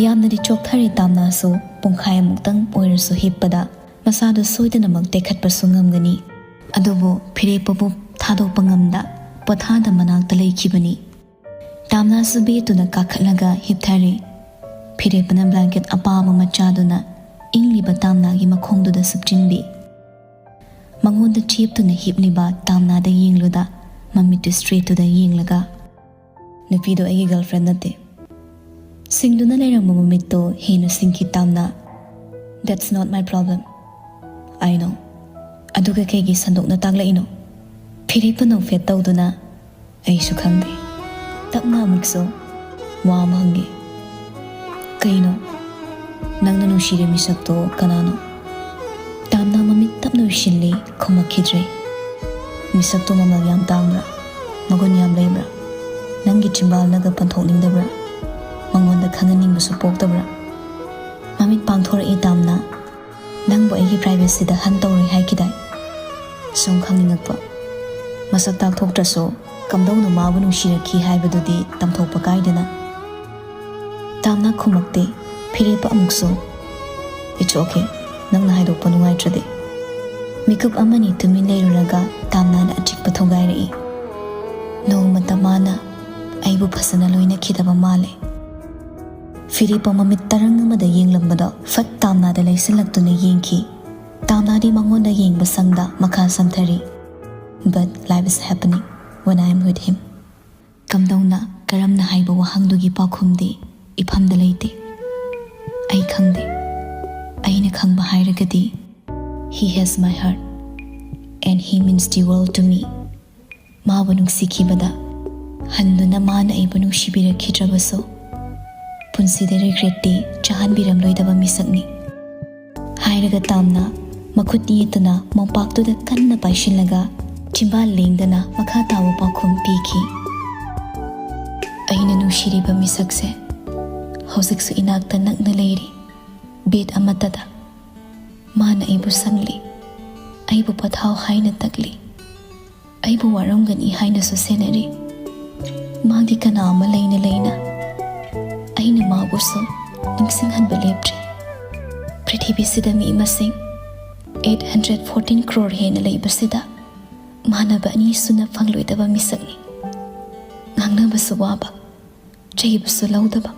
ꯌꯥꯝꯅꯗꯤ ꯆꯣꯛꯊꯔꯦ ꯇꯥꯝꯅꯥꯁꯨ꯫ ꯄꯨꯡꯈꯥꯏꯃꯨꯛꯇꯪ ꯑꯣꯏꯔꯁꯨ ꯍꯤꯞꯄꯗ ꯃꯁꯥꯗꯨ ꯁꯣꯏꯗꯅꯃꯛ ꯇꯦꯛꯈꯠꯄꯁꯨ ꯉꯝꯒꯅꯤ꯫ ꯑꯗꯨꯕꯨ ꯐꯤꯔꯦꯞꯄꯕꯨ ꯊꯥꯗꯣꯛꯄ ꯉꯝꯗ ꯄꯣꯊꯥꯗ ꯃꯅꯥꯛꯇ ꯂꯩꯈꯤꯕꯅꯤ꯫ ꯇꯥꯝꯅꯥꯁꯨ ꯕꯦꯠꯇꯨꯗ ꯀꯥꯈꯠꯂꯒ ꯍꯤꯞꯊꯔꯦ꯫ ꯐꯤꯔꯦꯞꯄꯅ ꯕ꯭ꯂꯥꯡꯀꯦꯠ ꯑꯄꯥꯕ ꯃꯆꯥꯗꯨꯅ ꯏꯪꯂꯤꯕ ꯇꯥꯝꯅꯥꯒꯤ ꯃꯈꯣꯡꯗꯨꯗ ꯁꯨꯞꯆꯤꯟꯕꯤ꯫ ꯃꯉꯣꯟꯗ ꯆꯦꯞꯇꯨꯅ ꯍꯤꯞꯂꯤꯕ ꯇꯥꯝꯅꯥꯗ ꯌꯦꯡꯂꯨꯗ ꯃꯃꯤꯠꯇꯨ ꯏꯁꯇ꯭ꯔꯦꯠꯇꯨꯗ ꯌꯦꯡꯂꯒ, "ꯅꯨꯄꯤꯗꯣ ꯑꯩꯒꯤ ꯒꯔꯜꯐ꯭ꯔꯦꯟ ꯅꯠꯇꯦ꯫" ꯁꯤꯡꯗꯨꯅ ꯂꯩꯔꯝꯕ ꯃꯃꯤꯠꯇꯣ ꯍꯦꯟꯅ ꯁꯤꯡꯈꯤ Tamna. "That's not my problem꯫ I know꯫ ꯑꯗꯨꯒ ꯀꯩꯒꯤ ꯁꯟꯗꯣꯛꯅ ꯇꯥꯛꯂꯛꯏꯅꯣ?" ꯐꯤꯔꯦꯞꯄ ꯅꯣꯛꯐꯦꯠ ꯇꯧꯗꯨꯅ, "ꯑꯩꯁꯨ ꯈꯪꯗꯦ꯫" ꯇꯞꯅ ꯑꯃꯨꯛꯁꯨ, "ꯋꯥ ꯑꯃ ꯍꯪꯒꯦ꯫" "ꯀꯩꯅꯣ?" "ꯅꯪꯅ ꯅꯨꯡꯁꯤꯔꯦ ꯃꯤꯁꯛꯇꯣ ꯀꯅꯥꯅꯣ?" ꯇꯥꯝꯅꯥ ꯃꯃꯤꯠ ꯇꯞꯅ ꯎꯏꯁꯤꯜꯂꯤ, ꯈꯨꯝꯃꯛꯈꯤꯗ꯭ꯔꯦ꯫ "ꯃꯤꯁꯛꯇꯣ ꯃꯃꯜ ꯌꯥꯝ ꯇꯥꯡꯕ꯭ꯔꯥ? ꯃꯒꯨꯟ ꯌꯥꯝ ꯂꯩꯕ꯭ꯔꯥ? ꯅꯪꯒꯤ ꯆꯤꯝꯕꯥꯜꯅꯒ ꯄꯟꯊꯣꯛꯅꯤꯡꯗꯕ꯭ꯔꯥ? ꯃꯉꯣꯟꯗ ꯈꯪꯍꯟꯅꯤꯡꯕꯁꯨ ꯄꯣꯛꯇꯕ꯭ꯔꯥ?" ꯃꯃꯤꯠ ꯄꯥꯡꯊꯣꯔꯛꯏ ꯇꯥꯝꯅꯥ꯫ "ꯅꯪꯕꯨ ꯑꯩꯒꯤ ꯄ꯭ꯔꯥꯏꯚꯦꯁꯤꯗ ꯍꯟ ꯇꯧꯔꯣꯏ ꯍꯥꯏꯈꯤꯗꯥꯏ?" ꯁꯨꯝ ꯈꯪꯅꯤꯡꯉꯛꯄ꯫ ꯃꯁꯛ ꯇꯥꯛꯊꯣꯛꯇ꯭ꯔꯁꯨ ꯀꯝꯗꯧꯅ ꯃꯥꯕꯨ ꯅꯨꯡꯁꯤꯔꯛꯈꯤ ꯍꯥꯏꯕꯗꯨꯗꯤ ꯇꯝꯊꯣꯛꯄ ꯀꯥꯏꯗꯅ꯫ ꯇꯥꯝꯅꯥ ꯈꯨꯝꯃꯛꯇꯦ꯫ ꯐꯤꯔꯦꯞꯄ ꯑꯃꯨꯛꯁꯨ, "It's okay, ꯅꯪꯅ ꯍꯥꯏꯗꯣꯛꯄ ꯅꯨꯡꯉꯥꯏꯇ꯭ꯔꯗꯤ꯫" ꯃꯤꯀꯨꯞ ꯑꯃꯅꯤ ꯇꯨꯃꯤꯟ ꯂꯩꯔꯨꯔꯒ ꯇꯥꯝꯅꯥꯅ ꯑꯆꯤꯛꯄ ꯊꯣꯡꯒꯥꯏꯔꯛꯏ꯫ ꯀꯤꯗꯕ ꯃꯥꯜꯂꯦ꯫ ꯐꯤꯔꯦꯞꯄ ꯃꯃꯤꯠ ꯇꯔꯪ ꯑꯃꯗ ꯌꯦꯡꯂꯝꯕꯗꯣ ꯐꯠ ꯇꯥꯝꯅꯥꯗ ꯂꯩꯁꯤꯜꯂꯛꯇꯨꯅ ꯌꯦꯡꯈꯤ꯫ ꯇꯥꯝꯅꯥꯗꯤ ꯃꯉꯣꯟꯗ ꯌꯦꯡꯕ ꯁꯪꯗ ꯃꯈꯥ ꯁꯝꯊꯔꯤ꯫ But life is happening when I am with him. ꯀꯝꯗꯧꯅ, ꯀꯔꯝꯅ ꯍꯥꯏꯕ ꯋꯥꯍꯪꯗꯨꯒꯤ ꯄꯥꯎꯈꯨꯝꯗꯤ ꯏꯐꯝꯗ ꯂꯩꯇꯦ꯫ ꯑꯩ ꯈꯪꯗꯦ꯫ ꯑꯩꯅ ꯈꯪꯕ ꯍꯥꯏꯔꯒꯗꯤ, he has my heart and he means the world to me. ꯃꯥꯕꯨ ꯅꯨꯡꯁꯤꯈꯤꯕꯗ ꯍꯟꯗꯨꯅ ꯃꯥꯅ ꯑꯩꯕꯨ ꯅꯨꯡꯁꯤꯕꯤꯔꯛꯈꯤꯗ꯭ꯔꯕꯁꯨ, ꯄꯨꯟꯁꯤꯗ regretꯇꯤ ꯆꯥꯍꯟꯕꯤꯔꯝꯂꯣꯏꯗꯕ ꯃꯤꯁꯛꯅꯤ꯫ ꯍꯥꯏꯔꯒ ꯇꯥꯝꯅ ꯃꯈꯨꯠ ꯌꯦꯠꯇꯨꯅ ꯃꯣꯝꯄꯥꯛꯇꯨꯗ ꯀꯟꯅ ꯄꯥꯏꯁꯤꯜꯂꯒ ꯆꯤꯝꯕꯥꯜ ꯂꯦꯡꯗꯅ ꯃꯈꯥ ꯇꯥꯕ ꯄꯥꯎꯈꯨꯝ ꯄꯤꯈꯤ꯫ ꯑꯩꯅ ꯅꯨꯡꯁꯤꯔꯤꯕ ꯃꯤꯁꯛꯁꯦ ꯍꯧꯖꯤꯛꯁꯨ ꯏꯅꯥꯛꯇ ꯅꯛꯅ ꯂꯩꯔꯤ꯫ Bed ꯑꯃꯠꯇꯗ ꯃꯥꯅ ꯑꯩꯕꯨ ꯁꯪꯂꯤ, ꯑꯩꯕꯨ ꯄꯣꯊꯥꯎ ꯍꯥꯏꯅ ꯇꯛꯂꯤ, ꯑꯩꯕꯨ ꯋꯥꯔꯝꯒꯅꯤ ꯍꯥꯏꯅꯁꯨ ꯁꯦꯟꯅꯔꯤ꯫ ꯃꯥꯒꯤ ꯀꯅꯥ ꯑꯃ ꯂꯩꯅ ꯂꯩꯅ ꯑꯩꯅ ꯃꯥꯕꯨꯁꯨ ꯅꯤꯡꯁꯤꯡꯍꯟꯕ ꯂꯦꯞꯇ꯭ꯔꯤ꯫ ꯄ꯭ꯔꯤꯊꯤꯕꯤꯁꯤꯗ ꯃꯤ ꯃꯁꯤꯡ eight hundred fourteen crore ꯍꯦꯟꯅ ꯂꯩꯕꯁꯤꯗ ꯃꯥꯟꯅꯕ ꯑꯅꯤ ꯁꯨꯅ ꯐꯪꯂꯣꯏꯗꯕ ꯃꯤꯁꯛꯅꯤ꯫ ꯉꯥꯡꯅꯕꯁꯨ ꯋꯥꯕ, ꯆꯩꯕꯁꯨ ꯂꯧꯗꯕ,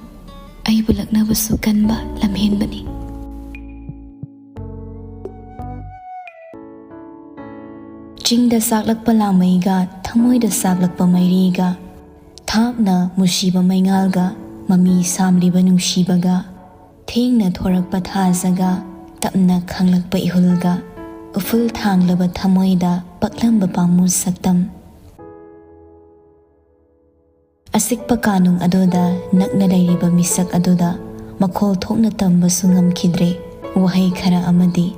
ꯑꯩꯕꯨ ꯂꯛꯅꯕꯁꯨ ꯀꯟꯕ ꯂꯝꯍꯦꯟꯕꯅꯤ꯫ ꯆꯤꯡꯗ ꯆꯥꯛꯂꯛꯄ ꯂꯥꯃꯩꯒ, ꯊꯃꯣꯏꯗ ꯆꯥꯛꯂꯛꯄ ꯃꯩꯔꯤꯒ, ꯊꯥꯞꯅ ꯃꯨꯁꯤꯕ ꯃꯩꯉꯥꯜꯒ, ꯃꯃꯤ ꯁꯥꯝꯂꯤꯕ ꯅꯨꯡꯁꯤꯕꯒ, ꯊꯦꯡꯅ ꯊꯣꯔꯛꯄ ꯊꯥꯖꯒ, ꯇꯞꯅ ꯈꯪꯂꯛꯄ ꯏꯍꯨꯜꯒ, ꯎꯐꯨꯜ ꯊꯥꯡꯂꯕ ꯊꯃꯣꯏꯗ ꯄꯛꯂꯝꯕ ꯄꯥꯝꯃꯨ ꯁꯛꯇꯝ꯫ ꯑꯆꯤꯛꯄ ꯀꯥꯅꯨꯡ ꯑꯗꯨꯗ ꯅꯛꯅ ꯂꯩꯔꯤꯕ ꯃꯤꯁꯛ ꯑꯗꯨꯗ ꯃꯈꯣꯜ ꯊꯣꯛꯅ ꯇꯝꯕꯁꯨ ꯉꯝꯈꯤꯗ꯭ꯔꯦ꯫ ꯋꯥꯍꯩ ꯈꯔ ꯑꯃꯗꯤ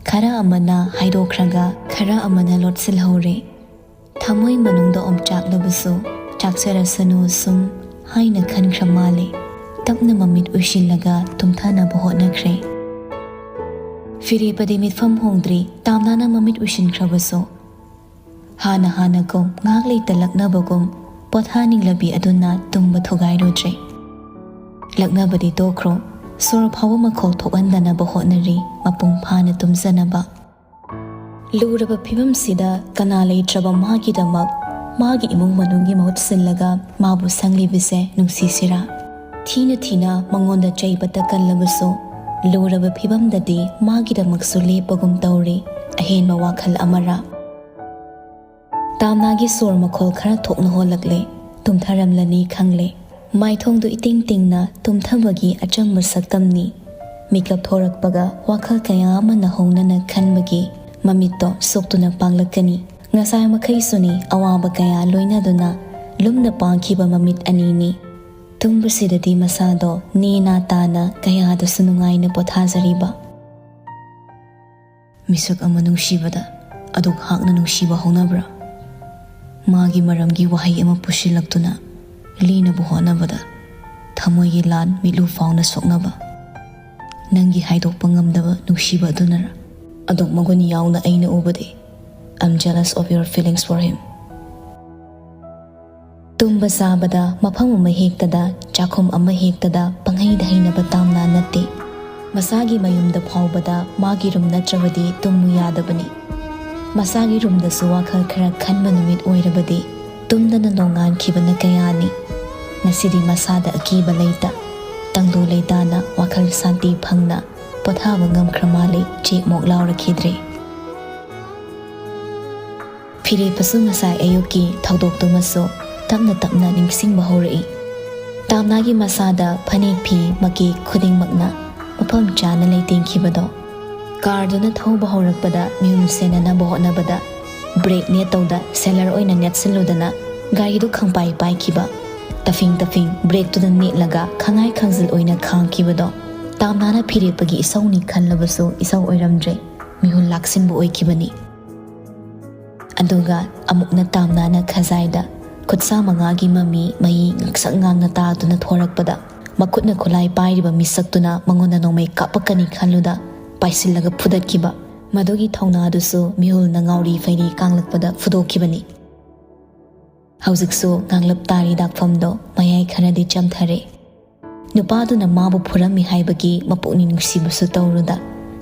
ꯈꯔ ꯑꯃꯅ ꯍꯥꯏꯗꯣꯛꯈ꯭ꯔꯒ ꯈꯔ ꯑꯃꯅ ꯂꯣꯠꯁꯤꯜꯍꯧꯔꯦ꯫ ꯊꯃꯣꯏ ꯃꯅꯨꯡꯗ ꯑꯣꯝꯆꯥꯛꯂꯕꯁꯨ ꯆꯥꯛꯆꯔꯁꯅꯨ ꯁꯨꯝ ꯍꯥꯏꯅ ꯈꯟꯈ꯭ꯔ ꯃꯥꯜꯂꯦ꯫ ꯇꯞꯅ ꯃꯃꯤꯠ ꯎꯏꯁꯤꯜꯂꯒ ꯇꯨꯝꯊꯅꯕ ꯍꯣꯠꯅꯈ꯭ꯔꯦ꯫ ꯐꯤꯔꯦꯞꯄꯗꯤ ꯃꯤꯠꯐꯝ ꯍꯣꯡꯗ꯭ꯔꯤ꯫ ꯇꯥꯝꯅꯥꯅ ꯃꯃꯤꯠ ꯎꯏꯁꯤꯟꯈ꯭ꯔꯕꯁꯨ ꯍꯥꯟꯅ ꯍꯥꯟꯅꯒꯨꯝ ꯉꯥꯏꯍꯥꯛ ꯂꯩꯇ ꯂꯛꯅꯕꯒꯨꯝ ꯄꯣꯊꯥꯅꯤꯡꯂꯕꯤ ꯑꯗꯨꯅ ꯇꯨꯝꯕ ꯊꯨꯒꯥꯏꯔꯨꯗ꯭ꯔꯦ꯫ ꯂꯛꯅꯕꯗꯤ ꯇꯣꯛꯈ꯭ꯔꯣ, ꯁꯣꯔ ꯐꯥꯎꯕ ꯃꯈꯣꯜ ꯊꯣꯛꯍꯟꯗꯅꯕ ꯍꯣꯠꯅꯔꯤ ꯃꯄꯨꯡ ꯐꯥꯅ ꯇꯨꯝꯖꯅꯕ꯫ ꯂꯨꯔꯕ ꯐꯤꯕꯝꯁꯤꯗ ꯀꯅꯥ ꯂꯩꯇ꯭ꯔꯕ ꯃꯥꯒꯤꯗꯃꯛ ꯃꯥꯒꯤ ꯏꯃꯨꯡ ꯃꯅꯨꯡꯒꯤ ꯃꯍꯨꯠ ꯁꯤꯜꯂꯒ ꯃꯥꯕꯨ ꯁꯪꯂꯤꯕꯁꯦ ꯅꯨꯡꯁꯤꯁꯤꯔꯥ? ꯊꯤꯅ ꯊꯤꯅ ꯃꯉꯣꯟꯗ ꯆꯩꯕꯇ ꯀꯜꯂꯕꯁꯨ, ꯂꯨꯔꯕ ꯐꯤꯕꯝꯗꯗꯤ ꯃꯥꯒꯤꯗꯃꯛꯁꯨ ꯂꯦꯞꯄꯒꯨꯝ ꯇꯧꯔꯤ꯫ ꯑꯍꯦꯟꯕ ꯋꯥꯈꯜ ꯑꯃꯔꯥ? ꯇꯥꯝꯅꯥꯒꯤ ꯁꯣꯔ ꯃꯈꯣꯜ ꯈꯔ ꯊꯣꯛꯅ ꯍꯣꯜꯂꯛꯂꯦ꯫ ꯇꯨꯝꯊꯔꯝꯂꯅꯤ ꯈꯪꯂꯦ꯫ ꯃꯥꯏꯊꯣꯡꯗꯨ ꯏꯇꯤꯡ ꯇꯤꯡꯅ ꯇꯨꯝꯊꯕꯒꯤ ꯑꯆꯝꯕ ꯁꯛꯇꯝꯅꯤ꯫ ꯃꯤꯀꯞ ꯊꯣꯔꯛꯄꯒ ꯋꯥꯈꯜ ꯀꯌꯥ ꯑꯃ ꯅꯧꯍꯧꯅꯅ ꯈꯟꯕꯒꯤ ꯃꯃꯤꯠꯇꯣ ꯁꯣꯛꯇꯨꯅ ꯄꯥꯡꯂꯛꯀꯅꯤ꯫ ꯉꯁꯥꯏ ꯃꯈꯩꯁꯨꯅꯤ ꯑꯋꯥꯕ ꯀꯌꯥ ꯂꯣꯏꯅꯗꯨꯅ ꯂꯨꯝꯅ ꯄꯥꯡꯈꯤꯕ ꯃꯃꯤꯠ ꯑꯅꯤꯅꯤ꯫ ꯇꯨꯝꯕꯁꯤꯗꯗꯤ ꯃꯁꯥꯗꯣ ꯅꯦꯅꯥ ꯇꯥꯅ ꯀꯌꯥꯗꯁꯨ ꯅꯨꯡꯉꯥꯏꯅ ꯄꯣꯊꯥꯖꯔꯤꯕ꯫ ꯃꯤꯁꯛ ꯑꯃ ꯅꯨꯡꯁꯤꯕꯗ ꯑꯗꯨꯛ ꯍꯥꯛꯅ ꯅꯨꯡꯁꯤꯕ ꯍꯧꯅꯕ꯭ꯔꯥ? ꯃꯥꯒꯤ ꯃꯔꯝꯒꯤ ꯋꯥꯍꯩ ꯑꯃ ꯄꯨꯁꯤꯜꯂꯛꯇꯨꯅ ꯂꯤꯅꯕ ꯍꯣꯠꯅꯕꯗ ꯊꯃꯣꯏꯒꯤ ꯂꯥꯟ ꯃꯤꯠꯂꯨ ꯐꯥꯎꯅ ꯁꯣꯛꯅꯕ꯫ ꯅꯪꯒꯤ ꯍꯥꯏꯗꯣꯛꯄ ꯉꯝꯗꯕ ꯅꯨꯡꯁꯤꯕ ꯑꯗꯨꯅꯔ? ꯑꯗꯨꯛ ꯃꯒꯨꯟ ꯌꯥꯎꯅ ꯑꯩꯅ ꯎꯕꯗꯤ, I'm jealous of your feelings for him. ꯇꯨꯝꯕ ꯆꯥꯕꯗ, ꯃꯐꯝ ꯑꯃ ꯍꯦꯛꯇꯗ, ꯆꯥꯛꯈꯨꯝ ꯑꯃ ꯍꯦꯛꯇꯗ ꯄꯪꯍꯩꯗ ꯍꯩꯅꯕ ꯇꯥꯝꯅꯥ ꯅꯠꯇꯦ꯫ ꯃꯁꯥꯒꯤ ꯃꯌꯨꯝꯗ ꯐꯥꯎꯕꯗ ꯃꯥꯒꯤ ꯔꯨꯝ ꯅꯠꯇ꯭ꯔꯕꯗꯤ ꯇꯨꯝꯃꯨ ꯌꯥꯗꯕꯅꯤ꯫ ꯃꯁꯥꯒꯤ ꯔꯨꯝꯗꯁꯨ ꯋꯥꯈꯜ ꯈꯔ ꯈꯟꯕ ꯅꯨꯃꯤꯠ ꯑꯣꯏꯔꯕꯗꯤ ꯇꯨꯝꯗꯅ ꯅꯣꯡꯉꯥꯟꯈꯤꯕꯅ ꯀꯌꯥꯅꯤ꯫ ꯉꯁꯤꯗꯤ ꯃꯁꯥꯗ ꯑꯀꯤꯕ ꯂꯩꯇ, ꯇꯪꯗꯨ ꯂꯩꯇꯥꯅ ꯋꯥꯈꯜ ꯁꯥꯟꯇꯤ ꯐꯪꯅ ꯄꯣꯊꯥꯕ ꯉꯝꯈ꯭ꯔ ꯃꯥꯜꯂꯦ꯫ ꯆꯦꯛꯃꯣꯛ ꯂꯥꯎꯔꯛꯈꯤꯗ꯭ꯔꯦ꯫ ꯐꯤꯔꯦꯞꯄꯁꯨ ꯉꯁꯥꯏ ꯑꯌꯨꯛꯀꯤ ꯊꯧꯗꯣꯛꯇꯨꯃꯁꯨ ꯇꯞꯅ ꯇꯞꯅ ꯅꯤꯡꯁꯤꯡꯕ ꯍꯧꯔꯛꯏ꯫ ꯇꯥꯝꯅꯥꯒꯤ ꯃꯁꯥꯗ ꯐꯅꯦꯛ ꯐꯤ ꯃꯀꯦꯛ ꯈꯨꯗꯤꯡꯃꯛꯅ ꯃꯐꯝ ꯆꯥꯅ ꯂꯩꯇꯦꯡꯈꯤꯕꯗꯣ꯫ ꯀꯥꯔꯗꯨꯅ ꯊꯧꯕ ꯍꯧꯔꯛꯄꯗ ꯃꯤꯍꯨꯟ ꯁꯦꯟꯅꯅꯕ ꯍꯣꯠꯅꯕꯗ ꯕ꯭ꯔꯦꯛ ꯅꯦꯠꯇꯧꯗ ꯁꯦꯂꯔ ꯑꯣꯏꯅ ꯅꯦꯠꯁꯤꯜꯂꯨꯗꯅ ꯒꯥꯔꯤꯗꯨ ꯈꯪꯄꯥꯏ ꯄꯥꯏꯈꯤꯕ꯫ ꯇꯐꯤꯡ ꯇꯐꯤꯡ ꯕ꯭ꯔꯦꯛꯇꯨꯗ ꯅꯦꯠꯂꯒ ꯈꯪꯉꯥꯏ ꯈꯪꯖꯤꯜ ꯑꯣꯏꯅ ꯈꯥꯡꯈꯤꯕꯗꯣ ꯇꯥꯝꯅꯥꯅ ꯐꯤꯔꯦꯞꯄꯒꯤ ꯏꯁꯧꯅꯤ ꯈꯜꯂꯕꯁꯨ ꯏꯁꯧ ꯑꯣꯏꯔꯝꯗ꯭ꯔꯦ꯫ ꯃꯤꯍꯨꯟ ꯂꯥꯛꯁꯤꯟꯕ ꯑꯣꯏꯈꯤꯕꯅꯤ꯫ ꯑꯗꯨꯒ ꯑꯃꯨꯛꯅ ꯇꯥꯝꯅꯥꯅ ꯈꯖꯥꯏꯗ ꯈꯨꯠꯁꯥ ꯃꯉꯥꯒꯤ ꯃꯃꯤ ꯃꯌꯤ ꯉꯛꯁꯪ ꯉꯥꯡꯅ ꯇꯥꯗꯨꯅ ꯊꯣꯔꯛꯄꯗ, ꯃꯈꯨꯠꯅ ꯈꯨꯠꯂꯥꯏ ꯄꯥꯏꯔꯤꯕ ꯃꯤꯁꯛꯇꯨꯅ ꯃꯉꯣꯟꯗ ꯅꯣꯡꯃꯩ ꯀꯥꯞꯄꯛꯀꯅꯤ ꯈꯜꯂꯨꯗ ꯄꯥꯏꯁꯤꯜꯂꯒ ꯐꯨꯗꯠꯈꯤꯕ꯫ ꯃꯗꯨꯒꯤ ꯊꯧꯅꯥꯗꯨꯁꯨ ꯃꯤꯍꯨꯜꯅ ꯉꯥꯎꯔꯤ ꯐꯩꯔꯤ ꯀꯥꯡꯂꯛꯄꯗ ꯐꯨꯗꯣꯛꯈꯤꯕꯅꯤ꯫ ꯍꯧꯖꯤꯛꯁꯨ ꯉꯥꯡꯂꯞ ꯇꯥꯔꯤ ꯗꯥꯛꯐꯝꯗꯣ ꯃꯌꯥꯏ ꯈꯔꯗꯤ ꯆꯝꯊꯔꯦ꯫ ꯅꯨꯄꯥꯗꯨꯅ ꯃꯥꯕꯨ ꯐꯨꯔꯝꯃꯤ ꯍꯥꯏꯕꯒꯤ ꯃꯄꯨꯛꯅꯤꯡ ꯅꯨꯡꯁꯤꯕꯁꯨ ꯇꯧꯔꯨꯗ,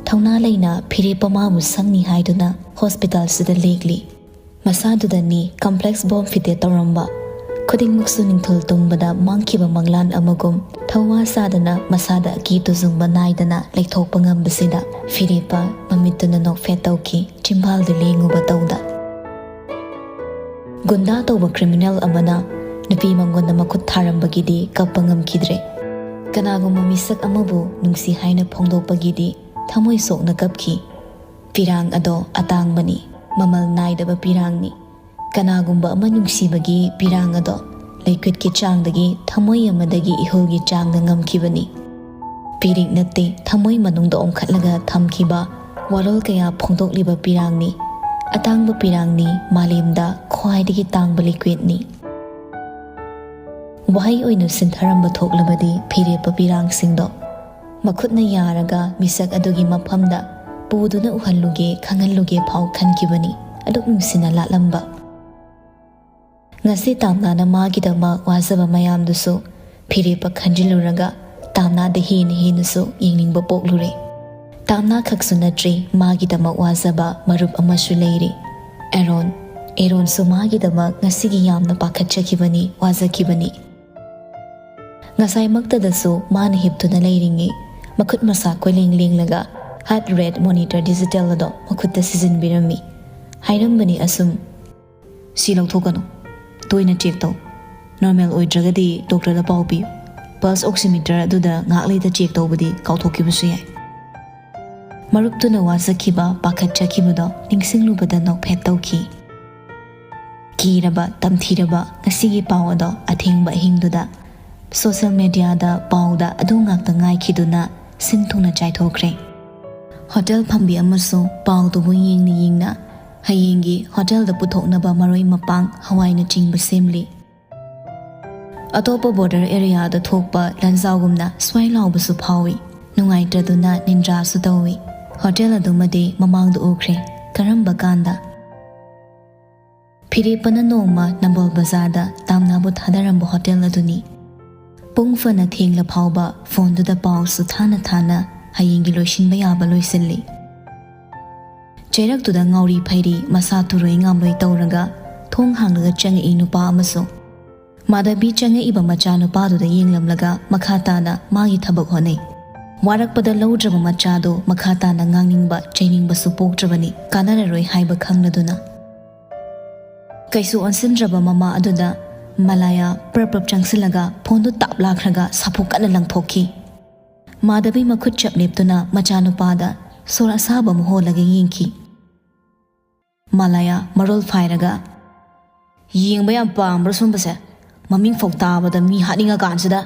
ꯊꯧꯅꯥ ꯂꯩꯅ ꯐꯤꯔꯦꯞꯄ ꯃꯥꯕꯨ ꯁꯪꯅꯤ ꯍꯥꯏꯗꯨꯅ ꯍꯣꯁꯄꯤꯇꯥꯜꯁꯤꯗ ꯂꯦꯛꯂꯤ꯫ ꯃꯁꯥꯗꯨꯗꯅꯤ ꯀꯝꯄ꯭ꯂꯦꯛꯁ ꯕꯣꯝ ꯐꯤꯇꯦꯠ ꯇꯧꯔꯝꯕ꯫ ꯈꯨꯗꯤꯡꯃꯛꯁꯨ ꯅꯤꯡꯊꯨꯜ ꯇꯨꯝꯕꯗ ꯃꯥꯡꯈꯤꯕ ꯃꯪꯂꯥꯟ ꯑꯃꯒꯨꯝ ꯊꯧꯋꯥ ꯁꯥꯗꯅ ꯃꯁꯥꯗ ꯑꯀꯤ ꯇꯨꯖꯨꯡꯕ ꯅꯥꯏꯗꯅ ꯂꯩꯊꯣꯛꯄ ꯉꯝꯕꯁꯤꯗ ꯐꯤꯔꯦꯞꯄ ꯃꯃꯤꯠꯇꯨꯅ ꯅꯣꯛꯐꯦꯠ ꯇꯧꯈꯤ, ꯆꯤꯝꯕꯥꯜꯗꯨ ꯂꯦꯡꯉꯨꯕ ꯇꯧꯗ꯫ ꯒꯨꯟꯗꯥ ꯇꯧꯕ ꯀ꯭ꯔꯤꯃꯤꯅꯦꯜ ꯑꯃꯅ ꯅꯨꯄꯤ ꯃꯉꯣꯟꯗ ꯃꯈꯨꯠ ꯊꯥꯔꯝꯕꯒꯤꯗꯤ ꯀꯞꯄ ꯉꯝꯈꯤꯗ꯭ꯔꯦ꯫ ꯀꯅꯥꯒꯨꯝꯕ ꯃꯤꯁꯛ ꯑꯃꯕꯨ ꯅꯨꯡꯁꯤ ꯍꯥꯏꯅ ꯐꯣꯡꯗꯣꯛꯄꯒꯤꯗꯤ ꯊꯃꯣꯏ ꯁꯣꯛꯅ ꯀꯞꯈꯤ꯫ ꯄꯤꯔꯥꯡ ꯑꯗꯣ ꯑꯇꯥꯡꯕꯅꯤ, ꯃꯃꯜ ꯅꯥꯏꯗꯕ ꯄꯤꯔꯥꯡꯅꯤ꯫ ꯀꯅꯥꯒꯨꯝꯕ ꯑꯃ ꯅꯨꯡꯁꯤꯕꯒꯤ ꯄꯤꯔꯥꯡ ꯑꯗꯣ ꯂꯩꯀꯨꯠꯀꯤ ꯆꯥꯡꯗꯒꯤ ꯊꯃꯣꯏ ꯑꯃꯗꯒꯤ ꯏꯍꯨꯜꯒꯤ ꯆꯥꯡꯗ ꯉꯝꯈꯤꯕꯅꯤ꯫ ꯄꯤꯔꯤꯛ ꯅꯠꯇꯦ, ꯊꯃꯣꯏ ꯃꯅꯨꯡꯗ ꯑꯣꯟꯈꯠꯂꯒ ꯊꯝꯈꯤꯕ ꯋꯥꯔꯣꯜ ꯀꯌꯥ ꯐꯣꯡꯗꯣꯛꯂꯤꯕ ꯄꯤꯔꯥꯡꯅꯤ꯫ ꯑꯇꯥꯡꯕ ꯄꯤꯔꯥꯡꯅꯤ, ꯃꯥꯂꯦꯝꯗ ꯈ꯭ꯋꯥꯏꯗꯒꯤ ꯇꯥꯡꯕ ꯂꯤꯀ꯭ꯋꯤꯠꯅꯤ꯫ ꯋꯥꯍꯩ ꯑꯣꯏꯅ ꯁꯤꯟꯊꯔꯝꯕ ꯊꯣꯛꯂꯕꯗꯤ ꯐꯤꯔꯦꯞꯄ ꯄꯤꯔꯥꯡꯁꯤꯡꯗꯣ ꯃꯈꯨꯠꯅ ꯌꯥꯔꯒ ꯃꯤꯁꯛ ꯑꯗꯨꯒꯤ ꯃꯐꯝꯗ ꯄꯨꯗꯨꯅ ꯎꯍꯜꯂꯨꯒꯦ, ꯈꯪꯍꯜꯂꯨꯒꯦ ꯐꯥꯎ ꯈꯟꯈꯤꯕꯅꯤ꯫ ꯑꯗꯨꯛ ꯅꯨꯡꯁꯤꯅ ꯂꯥꯠꯂꯝꯕ꯫ ꯉꯁꯤ ꯇꯥꯝꯅꯥꯅ ꯃꯥꯒꯤꯗꯃꯛ ꯋꯥꯖꯕ ꯃꯌꯥꯝꯗꯨꯁꯨ ꯐꯤꯔꯦꯞꯄ ꯈꯟꯖꯤꯜꯂꯨꯔꯒ ꯇꯥꯝꯅꯥꯗ ꯍꯦꯟꯅ ꯍꯦꯟꯅꯁꯨ ꯌꯦꯡꯅꯤꯡꯕ ꯄꯣꯛꯂꯨꯔꯦ꯫ ꯇꯥꯝꯅꯥ ꯈꯛꯁꯨ ꯅꯠꯇ꯭ꯔꯤ, ꯃꯥꯒꯤꯗꯃꯛ ꯋꯥꯖꯕ ꯃꯔꯨꯞ ꯑꯃꯁꯨ ꯂꯩꯔꯤ, ꯑꯦꯔꯣꯟ꯫ ꯑꯦꯔꯣꯟꯁꯨ ꯃꯥꯒꯤꯗꯃꯛ ꯉꯁꯤꯒꯤ ꯌꯥꯝꯅ ꯄꯥꯈꯠꯆꯈꯤꯕꯅꯤ, ꯋꯥꯖꯈꯤꯕꯅꯤ꯫ ꯉꯁꯥꯏꯃꯛꯇꯗꯁꯨ ꯃꯥꯅ ꯍꯤꯞꯇꯨꯅ ꯂꯩꯔꯤꯉꯩ ꯃꯈꯨꯠ ꯃꯁꯥ ꯀꯣꯏꯂꯦꯡ ꯂꯦꯡꯂꯒ ꯍꯥꯔꯠ ꯔꯦꯠ ꯃꯣꯅꯤꯇꯔ ꯗꯤꯖꯤꯇꯦꯜ ꯑꯗꯣ ꯃꯈꯨꯠꯇ ꯁꯤꯖꯤꯟꯕꯤꯔꯝꯃꯤ꯫ ꯍꯥꯏꯔꯝꯕꯅꯤ ꯑꯁꯨꯝ, "ꯁꯤ ꯂꯧꯊꯣꯛꯀꯅꯨ, ꯇꯣꯏꯅ ꯆꯦꯛ ꯇꯧ꯫ ꯅꯣꯔꯃꯦꯜ ꯑꯣꯏꯗ꯭ꯔꯒꯗꯤ ꯗꯣꯛꯇꯔꯗ ꯄꯥꯎ ꯄꯤꯌꯨ꯫ ꯄꯜꯁ ꯑꯣꯛꯁꯤꯃꯤꯇꯔ ꯑꯗꯨꯗ ꯉꯥꯏꯍꯥꯛ ꯂꯩꯇ ꯆꯦꯛ ꯇꯧꯕꯗꯤ ꯀꯥꯎꯊꯣꯛꯈꯤꯕꯁꯨ ꯌꯥꯏ"꯫ ꯃꯔꯨꯞꯇꯨꯅ ꯋꯥꯖꯈꯤꯕ, ꯄꯥꯈꯠꯆꯈꯤꯕꯗꯣ ꯅꯤꯡꯁꯤꯡꯂꯨꯕꯗ ꯅꯣꯛꯐꯦꯠ ꯇꯧꯈꯤ꯫ ꯀꯤꯔꯕ, ꯇꯝꯊꯤꯔꯕ ꯉꯁꯤꯒꯤ ꯄꯥꯎ ꯑꯗꯣ ꯑꯊꯦꯡꯕ ꯑꯍꯤꯡꯗꯨꯗ ꯁꯣꯁꯦꯜ ꯃꯦꯗꯤꯌꯥꯗ ꯄꯥꯎꯗ ꯑꯗꯨ ꯉꯥꯛꯇ ꯉꯥꯏꯈꯤꯗꯨꯅ ꯁꯤꯟ ꯊꯨꯡꯅ ꯆꯥꯏꯊꯣꯛꯈ꯭ꯔꯦ꯫ ꯍꯣꯇꯦꯜ ꯐꯝꯕꯤ ꯑꯃꯁꯨ ꯄꯥꯎꯗꯨꯕꯨ ꯌꯦꯡꯅ ꯌꯦꯡꯅ ꯍꯌꯦꯡꯒꯤ ꯍꯣꯇꯦꯜꯗ ꯄꯨꯊꯣꯛꯅꯕ ꯃꯔꯣꯏ ꯃꯄꯥꯡ, ꯍꯋꯥꯏꯅꯆꯤꯡꯕ ꯁꯦꯝꯂꯤ꯫ ꯑꯇꯣꯞꯄ ꯕꯣꯔꯗꯔ ꯑꯦꯔꯤꯌꯥꯗ ꯊꯣꯛꯄ ꯂꯟꯖꯥꯎꯒꯨꯝꯅ ꯁ꯭ꯋꯥꯏ ꯂꯥꯎꯕꯁꯨ ꯐꯥꯎꯏ꯫ ꯅꯨꯡꯉꯥꯏꯇ꯭ꯔꯗꯨꯅ ꯅꯤꯟꯗ꯭ꯔꯥꯁꯨ ꯇꯧꯏ꯫ ꯍꯣꯇꯦꯜ ꯑꯗꯨꯃꯗꯤ ꯃꯃꯥꯡꯗ ꯎꯈ꯭ꯔꯦ꯫ ꯀꯔꯝꯕ ꯀꯥꯟꯗ? ꯐꯤꯔꯦꯞꯄꯅ ꯅꯣꯡꯃ ꯅꯝꯕꯣꯜ ꯕꯖꯥꯔꯗ ꯇꯥꯝꯅꯥꯕꯨ ꯊꯥꯗꯔꯝꯕ ꯍꯣꯇꯦꯜ ꯑꯗꯨꯅꯤ꯫ ꯄꯨꯡ ꯐꯅ ꯊꯦꯡꯂ ꯐꯥꯎꯕ ꯐꯣꯟꯗꯨꯗ ꯄꯥꯎꯁꯨ ꯊꯥꯅ ꯊꯥꯅ ꯍꯌꯦꯡꯒꯤ ꯂꯣꯏꯁꯤꯟꯕ ꯌꯥꯕ ꯂꯣꯏꯁꯤꯜꯂꯤ꯫ ꯆꯩꯔꯛꯇꯨꯗ ꯉꯥꯎꯔꯤ ꯐꯩꯔꯤ, ꯃꯁꯥ ꯇꯨꯔꯣꯏ ꯉꯥꯝꯂꯣꯏ ꯇꯧꯔꯒ ꯊꯣꯡ ꯍꯥꯡꯂꯒ ꯆꯪꯉꯛꯏ ꯅꯨꯄꯥ ꯑꯃꯁꯨ꯫ ꯃꯥꯙꯕꯤ ꯆꯪꯉꯛꯏꯕ ꯃꯆꯥꯅꯨꯄꯥꯗꯨꯗ ꯌꯦꯡꯂꯝꯂꯒ ꯃꯈꯥ ꯇꯥꯅ ꯃꯥꯒꯤ ꯊꯕꯛ ꯍꯣꯠꯅꯩ꯫ ꯋꯥꯔꯛꯄꯗ ꯂꯧꯗ꯭ꯔꯕ ꯃꯆꯥꯗꯨ ꯃꯈꯥ ꯇꯥꯅ ꯉꯥꯡꯅꯤꯡꯕ ꯆꯩꯅꯤꯡꯕꯁꯨ ꯄꯣꯛꯇ꯭ꯔꯕꯅꯤ, ꯀꯥꯟꯅꯔꯔꯣꯏ ꯍꯥꯏꯕ ꯈꯪꯂꯗꯨꯅ꯫ ꯀꯩꯁꯨ ꯑꯣꯟꯁꯤꯟꯗ꯭ꯔꯕ ꯃꯃꯥ ꯑꯗꯨꯗ ꯃꯂꯥꯌꯥ ꯄ꯭ꯔꯞ ꯄ꯭ꯔꯞ ꯆꯪꯁꯤꯜꯂꯒ ꯐꯣꯟꯗꯨ ꯇꯥꯞ ꯂꯥꯛꯈ꯭ꯔꯒ ꯁꯥꯐꯨ ꯀꯟꯅ ꯂꯪꯊꯣꯛꯈꯤ꯫ ꯃꯥꯙꯕꯤ ꯃꯈꯨꯠ ꯆꯞ ꯂꯦꯞꯇꯨꯅ ꯃꯆꯥꯅꯨꯄꯥꯗ ꯁꯣꯔ ꯑꯁꯥꯕ ꯑꯃ ꯍꯣꯜꯂꯒ ꯌꯦꯡꯈꯤ꯫ ꯃꯥꯂꯥꯌꯥ ꯃꯔꯣꯜ ꯐꯥꯏꯔꯒ, "ꯌꯦꯡꯕ ꯌꯥꯝ ꯄꯥꯝꯕ꯭ꯔꯣ ꯁꯨꯝꯕꯁꯦ? ꯃꯃꯤꯡ ꯐꯥꯎ ꯇꯥꯕꯗ ꯃꯤ ꯍꯥꯠꯅꯤꯡꯉꯀꯥꯟꯁꯤꯗ!"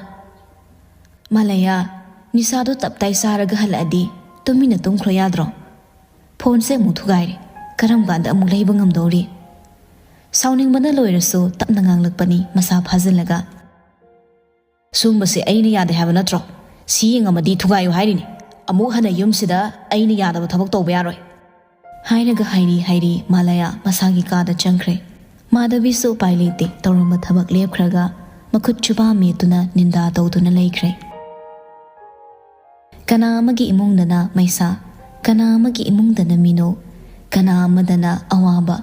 "ꯃꯥꯂꯥꯌꯥ, ꯅꯤꯁꯥꯗꯣ ꯇꯞꯇꯥꯏ ꯆꯥꯔꯒ ꯍꯜꯂꯛꯑꯗꯤ ꯇꯨꯃꯤꯟꯅ ꯇꯨꯝꯈ꯭ꯔꯣ ꯌꯥꯗ꯭ꯔꯣ? ꯐꯣꯟꯁꯦ ꯑꯃꯨꯛ ꯊꯨꯒꯥꯏꯔꯦ, ꯀꯔꯝ ꯀꯥꯟꯗ ꯑꯃꯨꯛ ꯂꯩꯕ ꯉꯝꯗꯧꯔꯤ?" ꯁꯥꯎꯅꯤꯡꯕꯅ ꯂꯣꯏꯔꯁꯨ ꯇꯞꯅ ꯉꯥꯡꯂꯛꯄꯅꯤ ꯃꯁꯥ ꯐꯥꯖꯤꯜꯂꯒ꯫ "ꯁꯨꯝꯕꯁꯦ ꯑꯩꯅ ꯌꯥꯗꯦ ꯍꯥꯏꯕ ꯅꯠꯇ꯭ꯔꯣ? ꯁꯤ ꯌꯦꯡꯉꯝꯃꯗꯤ ꯊꯨꯒꯥꯏꯌꯨ ꯍꯥꯏꯔꯤꯅꯤ꯫ ꯑꯃꯨꯛ ꯍꯟꯅ ꯌꯨꯝꯁꯤꯗ ꯑꯩꯅ ꯌꯥꯗꯕ ꯊꯕꯛ ꯇꯧꯕ ꯌꯥꯔꯣꯏ," ꯍꯥꯏꯔꯒ ꯍꯥꯏꯔꯤ ꯍꯥꯏꯔꯤ ꯃꯥꯂꯥꯌꯥ ꯃꯁꯥꯒꯤ ꯀꯥꯗ ꯆꯪꯈ꯭ꯔꯦ꯫ ꯃꯥꯙꯕꯤꯁꯨ ꯎꯄꯥꯏ ꯂꯩꯇꯦ, ꯇꯧꯔꯝꯕ ꯊꯕꯛ ꯂꯦꯞꯈ꯭ꯔꯒ ꯃꯈꯨꯠ ꯆꯨꯕꯥ ꯃꯦꯠꯇꯨꯅ ꯅꯤꯟꯗꯥ ꯇꯧꯗꯨꯅ ꯂꯩꯈ꯭ꯔꯦ꯫ ꯀꯅꯥ ꯑꯃꯒꯤ ꯏꯃꯨꯡꯗꯅ ꯃꯩꯁꯥ, ꯀꯅꯥ ꯑꯃꯒꯤ ꯏꯃꯨꯡꯗꯅ ꯃꯤꯅꯣꯛ, ꯀꯅꯥ ꯑꯃꯗꯅ ꯑꯋꯥꯕ,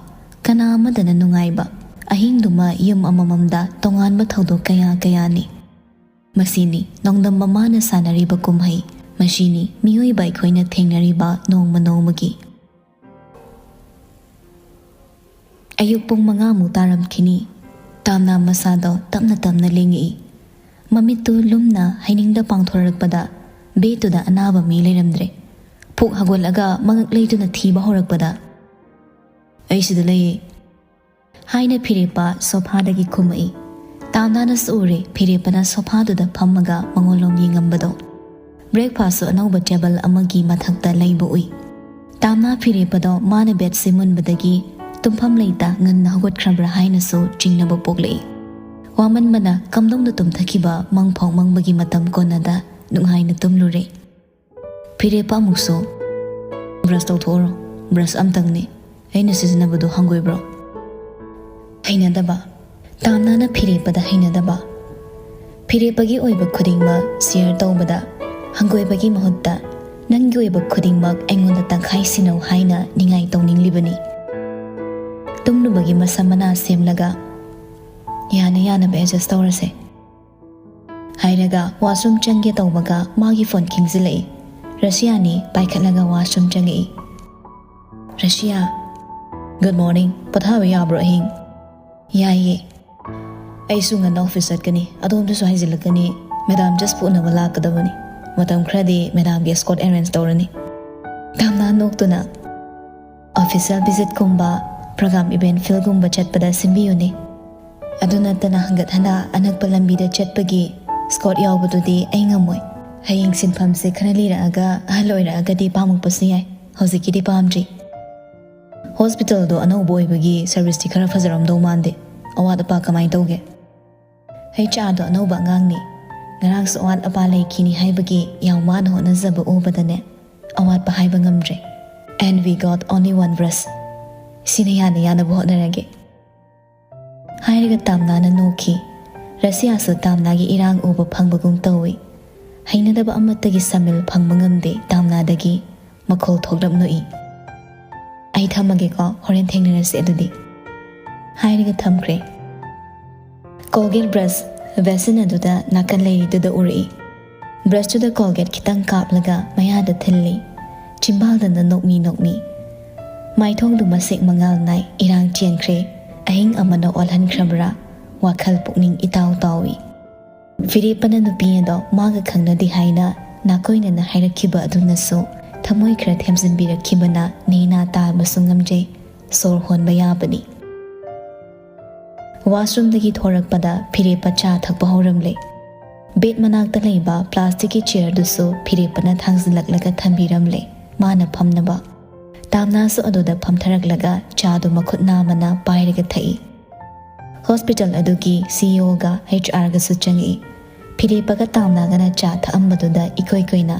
ꯀꯅꯥ ꯑꯃꯗꯅ ꯅꯨꯡꯉꯥꯏꯕ, ꯑꯍꯤꯡꯗꯨꯃ ꯌꯨꯝ ꯑꯃꯃꯝꯗ ꯇꯣꯉꯥꯟꯕ ꯊꯧꯗꯣꯛ ꯀꯌꯥ ꯀꯌꯥꯅꯤ꯫ ꯃꯁꯤꯅꯤ ꯅꯣꯡꯗꯝ ꯃꯃꯥꯅ ꯁꯥꯟꯅꯔꯤꯕ ꯀꯨꯝꯍꯩ, ꯃꯁꯤꯅꯤ ꯃꯤꯑꯣꯏꯕ ꯑꯩꯈꯣꯏꯅ ꯊꯦꯡꯅꯔꯤꯕ ꯅꯣꯡꯃ ꯅꯣꯡꯃꯒꯤ꯫ ꯑꯌꯨꯛ ꯄꯨꯡ ꯃꯉꯥꯃꯨꯛ ꯇꯥꯔꯝꯈꯤꯅꯤ꯫ ꯇꯥꯝꯅꯥ ꯃꯁꯥꯗꯣ ꯇꯞꯅ ꯇꯞꯅ ꯂꯦꯡꯉꯛꯏ꯫ ꯃꯃꯤꯠꯇꯨ ꯂꯨꯝꯅ ꯍꯩꯅꯤꯡꯗ ꯄꯥꯡꯊꯣꯔꯛꯄꯗ ꯕꯦꯠꯇꯨꯗ ꯑꯅꯥꯕ ꯃꯤ ꯂꯩꯔꯝꯗ꯭ꯔꯦ꯫ ꯐꯨꯛ ꯍꯧꯒꯠꯂꯒ ꯃꯉꯛ ꯂꯩꯗꯨꯅ ꯊꯤꯕ ꯍꯧꯔꯛꯄꯗ, "ꯑꯩ ꯁꯤꯗ ꯂꯩꯌꯦ," ꯍꯥꯏꯅ ꯐꯤꯔꯦꯞꯄ ꯁꯣꯐꯥꯗꯒꯤ ꯈꯨꯝꯃꯛꯏ꯫ ꯇꯥꯝꯅꯥꯅꯁꯨ ꯎꯔꯦ ꯐꯤꯔꯦꯞꯄꯅ ꯁꯣꯐꯥꯗꯨꯗ ꯐꯝꯃꯒ ꯃꯉꯣꯟꯂꯣꯝ ꯌꯦꯡꯉꯝꯕꯗꯣ꯫ ꯕ꯭ꯔꯦꯛꯐꯥꯁꯁꯨ ꯑꯅꯧꯕ ꯇꯦꯕꯜ ꯑꯃꯒꯤ ꯃꯊꯛꯇ ꯂꯩꯕ ꯎꯏ꯫ ꯇꯥꯝꯅꯥ ꯐꯤꯔꯦꯞꯄꯗꯣ ꯃꯥꯅ ꯕꯦꯠꯁꯤ ꯃꯨꯟꯕꯗꯒꯤ ꯇꯨꯝꯐꯝ ꯂꯩꯇ ꯉꯟꯅ ꯍꯧꯒꯠꯈ꯭ꯔꯕ꯭ꯔꯥ ꯍꯥꯏꯅꯁꯨ ꯆꯤꯡꯅꯕ ꯄꯣꯛꯂꯛꯏ꯫ ꯋꯥꯃꯟꯕꯅ ꯀꯝꯗꯧꯅ ꯇꯨꯝꯊꯈꯤꯕ ꯃꯪꯐꯥꯎ ꯃꯪꯕꯒꯤ ꯃꯇꯝ ꯀꯣꯟꯅꯗ ꯅꯨꯡꯉꯥꯏꯅ ꯇꯨꯝꯂꯨꯔꯦ꯫ ꯐꯤꯔꯦꯞꯄ ꯑꯃꯨꯛꯁꯨ, "ꯕ꯭ꯔꯁ ꯇꯧꯊꯣꯛꯎꯔꯣ, ꯕ꯭ꯔꯁ ꯑꯝꯇꯪꯅꯤ, ꯑꯩꯅ ꯁꯤꯖꯤꯟꯅꯕꯗꯣ ꯍꯪꯒꯣꯏꯕ꯭ꯔꯣ?" ꯍꯩꯅꯗꯕ꯫ ꯇꯥꯝꯅꯥꯅ ꯐꯤꯔꯦꯞꯄꯗ ꯍꯩꯅꯗꯕ꯫ ꯐꯤꯔꯦꯞꯄꯒꯤ ꯑꯣꯏꯕ ꯈꯨꯗꯤꯡꯃꯛ ꯁꯤꯌꯔ ꯇꯧꯕꯗ ꯍꯪꯒꯣꯏꯕꯒꯤ ꯃꯍꯨꯠꯇ, "ꯅꯪ ꯑꯣꯏꯕ ꯈꯨꯗꯤꯡꯃꯛ ꯑꯩꯉꯣꯟꯗ ꯇꯪꯈꯥꯏ ꯁꯤꯟꯅꯧ ꯍꯥꯏꯅ ꯅꯤꯡꯉꯥꯏ ꯇꯧꯅꯤꯡꯂꯤꯕꯅꯤ꯫ ꯇꯨꯝꯂꯨꯕꯒꯤ ꯃꯁꯝ ꯃꯅꯥ ꯁꯦꯝꯂꯒ ꯌꯥꯅ ꯌꯥꯅꯕ ꯑꯦꯗꯖꯁ ꯇꯧꯔꯁꯦ ꯍꯥꯏꯔꯒ ꯋꯥꯁꯔꯨꯝ ꯆꯪꯒꯦ ꯇꯧꯕꯒ ꯃꯥꯒꯤ ꯐꯣꯟ ꯈꯤꯡꯖꯤꯜꯂꯛꯏ꯫ ꯔꯁꯤꯌꯥꯅꯤ ꯄꯥꯏꯈꯠꯂꯒ ꯋꯥꯁꯔꯨꯝ ꯆꯪꯉꯛꯏ꯫ ꯔꯁꯤꯌꯥ, "Good morning, ꯄꯣꯊꯥꯕ ꯌꯥꯕ꯭ꯔꯣ ꯑꯍꯤꯡ?" "ꯌꯥꯏꯌꯦ꯫ ꯑꯩꯁꯨ ꯉꯟꯅ ꯑꯣꯐꯤꯁ ꯆꯠꯀꯅꯤ, ꯑꯗꯣꯝꯗꯁꯨ ꯍꯥꯏꯖꯤꯜꯂꯛꯀꯅꯤ꯫ ꯃꯦꯗꯥꯝ ꯖꯁꯄꯨ ꯎꯅꯕ ꯂꯥꯛꯀꯗꯕꯅꯤ꯫ ꯃꯇꯝ ꯈꯔꯗꯤ ꯃꯦꯗꯥꯝꯒꯤ ꯑꯦꯁꯀꯣꯔꯠ ꯑꯦꯔꯦꯟꯖ ꯇꯧꯔꯅꯤ꯫" ꯇꯥꯝꯅꯥ ꯅꯣꯛꯇꯨꯅ, "ꯑꯣꯐꯤꯁꯤꯌꯦꯜ ꯚꯤꯖꯤꯠꯀꯨꯝꯕ, ꯄ꯭ꯔꯣꯒ꯭ꯔꯥꯝ ꯏꯚꯦꯟꯠ ꯐꯤꯜꯒꯨꯝꯕ ꯆꯠꯄꯗ ꯁꯤꯟꯕꯤꯌꯨꯅꯦ꯫ ꯑꯗꯨ ꯅꯠꯇꯅ ꯍꯪꯒꯠ ꯍꯟꯗ ꯑꯅꯛꯄ ꯂꯝꯕꯤꯗ ꯆꯠꯄꯒꯤ ꯑꯦꯁꯀꯣꯔꯠ ꯌꯥꯎꯕꯗꯨꯗꯤ ꯑꯩ ꯉꯝꯃꯣꯏ꯫ ꯍꯌꯦꯡ ꯁꯤꯟꯐꯝꯁꯦ ꯈꯔ ꯂꯤꯔꯛꯑꯒ ꯑꯍꯜ ꯑꯣꯏꯔꯛꯑꯒꯗꯤ ꯄꯥꯝꯃꯛꯄꯁꯨ ꯌꯥꯏ꯫ ꯍꯧꯖꯤꯛꯀꯤꯗꯤ ꯄꯥꯝꯗ꯭ꯔꯤ꯫" ꯍꯣꯁꯄꯤꯇꯥꯜꯗꯣ ꯑꯅꯧꯕ ꯑꯣꯏꯕꯒꯤ ꯁꯔꯚꯤꯁꯇꯤ ꯈꯔ ꯐꯖꯔꯝꯗꯧ ꯃꯥꯟꯗꯦ꯫ ꯑꯋꯥꯠ ꯑꯄꯥ ꯀꯃꯥꯏꯅ ꯇꯧꯒꯦ? "ꯑꯩꯆ ꯑꯥꯔꯗꯣ ꯑꯅꯧꯕ ꯑꯉꯥꯡꯅꯤ꯫ ꯉꯔꯥꯡꯁꯨ ꯑꯋꯥꯠ ꯑꯄꯥ ꯂꯩꯈꯤꯅꯤ ꯍꯥꯏꯕꯒꯤ ꯌꯥꯝ ꯋꯥꯅ ꯍꯣꯠꯅꯖꯕ ꯎꯕꯗꯅꯦ, ꯑꯋꯥꯠꯄ ꯍꯥꯏꯕ ꯉꯝꯗ꯭ꯔꯦ꯫ And we got only one brush꯫ ꯁꯤꯅ ꯌꯥꯅ ꯌꯥꯅꯕ ꯍꯣꯠꯅꯔꯒꯦ꯫" ꯍꯥꯏꯔꯒ ꯇꯥꯝꯅꯥꯅ ꯅꯣꯛꯈꯤ꯫ ꯔꯁꯤꯌꯥꯁꯨ ꯇꯥꯝꯅꯥꯒꯤ ꯏꯔꯥꯡ ꯎꯕ ꯐꯪꯕꯒꯨꯝ ꯇꯧꯏ꯫ ꯍꯩꯅꯗꯕ ꯑꯃꯠꯇꯒꯤ ꯁꯃꯤꯜ ꯐꯪꯕ ꯉꯝꯗꯦ ꯇꯥꯝꯅꯥꯗꯒꯤ꯫ ꯃꯈꯣꯜ ꯊꯣꯛꯂꯞ ꯅꯣꯛꯏ꯫ "ꯑꯩ ꯊꯝꯃꯒꯦꯀꯣ, ꯍꯣꯔꯦꯟ ꯊꯦꯡꯅꯔꯁꯤ ꯑꯗꯨꯗꯤ꯫" ꯍꯥꯏꯔꯒ ꯊꯝꯈ꯭ꯔꯦ꯫ ꯀꯣꯜꯒꯦꯠ ꯕ꯭ꯔꯁ ꯕꯦꯁꯤꯟ ꯑꯗꯨꯗ ꯅꯥꯀꯟ ꯂꯩꯔꯤꯗꯨꯗ ꯎꯔꯛꯏ꯫ ꯕ꯭ꯔꯁꯇꯨꯗ ꯀꯣꯜꯒꯦꯠ ꯈꯤꯇꯪ ꯀꯥꯞꯂꯒ ꯃꯌꯥꯗ ꯊꯤꯜꯂꯤ꯫ ꯆꯤꯝꯕꯥꯜꯗꯅ ꯅꯣꯛꯃꯤ ꯅꯣꯛꯃꯤ꯫ ꯃꯥꯏꯊꯣꯡꯗꯨ ꯃꯁꯦꯛ ꯃꯉꯥꯜ ꯅꯥꯏ, ꯏꯔꯥꯡ ꯆꯦꯟꯈ꯭ꯔꯦ꯫ ꯑꯍꯤꯡ ꯑꯃꯅ ꯑꯣꯜꯍꯟꯈ꯭ꯔꯕ꯭ꯔꯥ? ꯋꯥꯈꯜ ꯄꯨꯛꯅꯤꯡ ꯏꯇꯥꯎ ꯇꯥꯎꯏ꯫ ꯐꯤꯔꯦꯞꯄꯅ ꯅꯨꯄꯤ ꯑꯗꯣ ꯃꯥꯒ ꯈꯪꯅꯗꯦ ꯍꯥꯏꯅ ꯅꯥꯀꯣꯏꯅꯅ ꯍꯥꯏꯔꯛꯈꯤꯕ ꯑꯗꯨꯅꯁꯨ ꯊꯃꯣꯏ ꯈꯔ ꯊꯦꯝꯖꯤꯟꯕꯤꯔꯛꯈꯤꯕꯅ ꯅꯦꯅꯥ ꯇꯥꯕꯁꯨ ꯉꯝꯖꯩ, ꯁꯣꯔ ꯍꯣꯟꯕ ꯌꯥꯕꯅꯤ꯫ ꯋꯥꯁꯔꯨꯝꯗꯒꯤ ꯊꯣꯔꯛꯄꯗ ꯐꯤꯔꯦꯞꯄ ꯆꯥ ꯊꯛꯄ ꯍꯧꯔꯝꯂꯦ꯫ ꯕꯦꯗ ꯃꯅꯥꯛꯇ ꯂꯩꯕ ꯄ꯭ꯂꯥꯁꯇꯤꯛꯀꯤ ꯆꯤꯌꯔꯗꯨꯁꯨ ꯐꯤꯔꯦꯞꯄꯅ ꯊꯥꯡꯖꯤꯜꯂꯛꯂꯒ ꯊꯝꯕꯤꯔꯝꯂꯦ, ꯃꯥꯅ ꯐꯝꯅꯕ꯫ ꯇꯥꯝꯅꯥꯁꯨ ꯑꯗꯨꯗ ꯐꯝꯊꯔꯛꯂꯒ ꯆꯥꯗꯨ ꯃꯈꯨꯠ ꯅꯥꯝꯃꯅ ꯄꯥꯏꯔꯒ ꯊꯛꯏ꯫ ꯍꯣꯁꯄꯤꯇꯥꯜ ꯑꯗꯨꯒꯤ ꯁꯤ ꯏ ꯑꯣꯒ ꯑꯩꯆ ꯑꯥꯔꯒꯁꯨ ꯆꯪꯉꯛꯏ꯫ ꯐꯤꯔꯦꯞꯄꯒ ꯇꯥꯝꯅꯥꯒꯅ ꯆꯥ ꯊꯛꯑꯝꯕꯗꯨꯗ ꯏꯀꯣꯏ ꯀꯣꯏꯅ,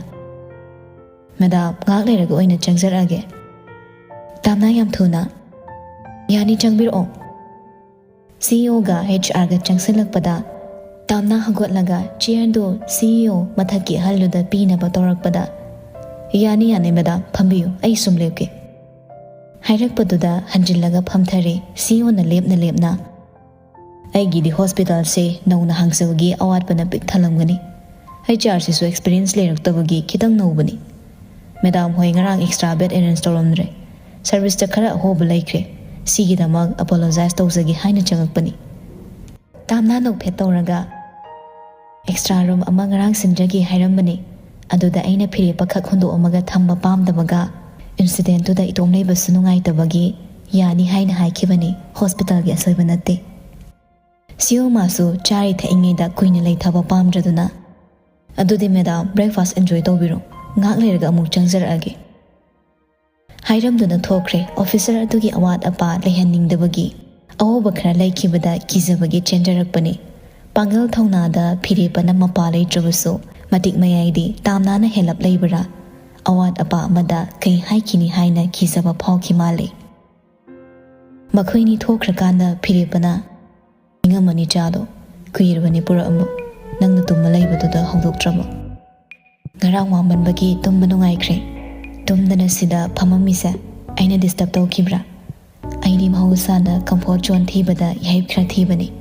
"ꯃꯦꯗꯥꯝ, ꯉꯥꯏꯍꯥꯛ ꯂꯩꯔꯒ ꯑꯣꯏꯅ ꯆꯪꯖꯔꯛꯑꯒꯦ꯫" ꯇꯥꯝꯅꯥ ꯌꯥꯝ ꯊꯨꯅ, "ꯌꯥꯅꯤ, ꯆꯪꯕꯤꯔꯛꯑꯣ꯫" ꯁꯤ ꯏ ꯑꯣꯒ ꯑꯩꯆ ꯑꯥꯔꯒ ꯆꯪꯁꯤꯜꯂꯛꯄꯗ ꯇꯥꯝꯅꯥ ꯍꯧꯒꯠꯂꯒ ꯆꯤꯌꯔꯗꯨ ꯁꯤ ꯏ ꯑꯣ ꯃꯊꯛꯀꯤ ꯑꯍꯜꯗꯨꯗ ꯄꯤꯅꯕ ꯇꯧꯔꯛꯄꯗ, "ꯌꯥꯅꯤ, ꯌꯥꯅꯤ, ꯃꯦꯗꯥꯝ, ꯐꯝꯕꯤꯌꯨ, ꯑꯩ ꯁꯨꯝ ꯂꯦꯞꯀꯦ" ꯍꯥꯏꯔꯛꯄꯗꯨꯗ ꯍꯟꯖꯤꯜꯂꯒ ꯐꯝꯊꯔꯦ ꯁꯤꯌꯣꯅ ꯂꯦꯞꯅ ꯂꯦꯞꯅ꯫ "ꯑꯩꯒꯤꯗꯤ ꯍꯣꯁꯄꯤꯇꯥꯜꯁꯦ ꯅꯧꯅ ꯍꯥꯡꯖꯕꯒꯤ ꯑꯋꯥꯠꯄꯅ ꯄꯤꯛ ꯊꯜꯂꯝꯒꯅꯤ꯫ ꯑꯩꯆ ꯑꯥꯔꯁꯤꯁꯨ ꯑꯦꯛꯁꯄꯤꯔꯤꯌꯦꯟꯁ ꯂꯩꯔꯛꯇꯕꯒꯤ ꯈꯤꯇꯪ ꯅꯧꯕꯅꯤ꯫ ꯃꯦꯗꯥꯝ ꯍꯣꯏ ꯉꯔꯥꯡ ꯑꯦꯛꯁꯇ꯭ꯔꯥ ꯕꯦꯗ ꯑꯦꯔꯦꯟꯖ ꯇꯧꯔꯝꯗ꯭ꯔꯦ꯫ ꯁꯔꯚꯤꯁꯇ ꯈꯔ ꯑꯍꯣꯕ ꯂꯩꯈ꯭ꯔꯦ꯫ ꯁꯤꯒꯤꯗꯃꯛ ꯑꯄꯣꯂꯣꯖꯥꯏꯁ ꯇꯧꯖꯒꯦ ꯍꯥꯏꯅ ꯆꯪꯉꯛꯄꯅꯤ"꯫ ꯇꯥꯝꯅꯥ ꯅꯣꯛꯐꯦꯠ ꯇꯧꯔꯒ, "ꯑꯦꯛꯁꯇ꯭ꯔꯥ ꯔꯨꯝ ꯑꯃ ꯉꯔꯥꯡ ꯁꯤꯟꯖꯒꯦ ꯍꯥꯏꯔꯝꯕꯅꯤ, ꯑꯗꯨꯗ ꯑꯩꯅ ꯐꯤꯔꯦꯞꯄ ꯈꯛ ꯍꯨꯟꯗꯣꯛꯑꯝꯃꯒ ꯊꯝꯕ ꯄꯥꯝꯗꯕꯒ, ꯏꯟꯁꯤꯗꯦꯟꯠꯇꯨꯗ ꯏꯇꯣꯝ ꯂꯩꯕꯁꯨ ꯅꯨꯡꯉꯥꯏꯇꯕꯒꯤ ꯌꯥꯅꯤ ꯍꯥꯏꯅ ꯍꯥꯏꯈꯤꯕꯅꯤ, ꯍꯣꯁꯄꯤꯇꯥꯜꯒꯤ ꯑꯁꯣꯏꯕ ꯅꯠꯇꯦ"꯫ ꯁꯤꯌꯣ ꯃꯥꯁꯨ ꯆꯥꯔꯤ ꯊꯛꯏꯉꯩꯗ ꯀꯨꯏꯅ ꯂꯩꯊꯕ ꯄꯥꯝꯗ꯭ꯔꯗꯨꯅ, "ꯑꯗꯨꯗꯤ ꯃꯦꯗꯥꯝ, ꯕ꯭ꯔꯦꯛꯐꯥꯁ ꯑꯦꯟꯖꯣꯏ ꯇꯧꯕꯤꯔꯣ, ꯉꯥꯏꯍꯥꯛ ꯂꯩꯔꯒ ꯑꯃꯨꯛ ꯆꯪꯖꯔꯛꯑꯒꯦ" ꯍꯥꯏꯔꯝꯗꯨꯅ ꯊꯣꯛꯈ꯭ꯔꯦ꯫ ꯑꯣꯐꯤꯁꯔ ꯑꯗꯨꯒꯤ ꯑꯋꯥꯠ ꯑꯄꯥ ꯂꯩꯍꯟꯅꯤꯡꯗꯕꯒꯤ, ꯑꯍꯣꯕ ꯈꯔ ꯂꯩꯈꯤꯕꯗ ꯀꯤꯖꯕꯒꯤ ꯆꯦꯟꯖꯔꯛꯄꯅꯤ꯫ ꯄꯥꯡꯒꯜ ꯊꯧꯅꯥꯗ ꯐꯤꯔꯦꯞꯄꯅ ꯃꯄꯥ ꯂꯩꯇ꯭ꯔꯕꯁꯨ, ꯃꯇꯤꯛ ꯃꯌꯥꯏꯗꯤ ꯇꯥꯝꯅꯥꯅ ꯍꯦꯜꯂꯞ ꯂꯩꯕ꯭ꯔꯥ? ꯑꯋꯥꯠ ꯑꯄꯥ ꯑꯃꯗ ꯀꯩ ꯍꯥꯏꯈꯤꯅꯤ ꯍꯥꯏꯅ ꯀꯤꯖꯕ ꯐꯥꯎꯈꯤ ꯃꯥꯜꯂꯤ꯫ ꯃꯈꯣꯏꯅꯤ ꯊꯣꯛꯈ꯭ꯔꯀꯥꯟꯗ ꯐꯤꯔꯦꯞꯄꯅ, "ꯅꯤꯡꯉꯝꯃꯅꯤ ꯆꯥꯗꯣ, ꯀꯨꯏꯔꯕꯅꯤ ꯄꯨꯔꯛꯑꯝꯕ, ꯅꯪꯅ ꯇꯨꯝꯃ ꯂꯩꯕꯗꯨꯗ ꯍꯧꯗꯣꯛꯇ꯭ꯔꯕ꯫ ꯉꯔꯥꯡ ꯋꯥꯃꯟꯕꯒꯤ ꯇꯨꯝꯕ ꯅꯨꯡꯉꯥꯏꯈ꯭ꯔꯦ꯫ ꯇꯨꯝꯗꯅ ꯁꯤꯗ ꯐꯝꯃꯝꯃꯤꯁꯦ ꯑꯩꯅ ꯗꯤꯁꯇꯔꯕ ꯇꯧꯈꯤꯕ꯭ꯔꯥ? ꯑꯩꯗꯤ ꯃꯍꯧꯁꯥꯅ ꯀꯝꯐꯣꯔꯠ ꯖꯣꯟ ꯊꯤꯕꯗ ꯌꯥꯍꯤꯞ ꯈꯔ ꯊꯤꯕꯅꯤ꯫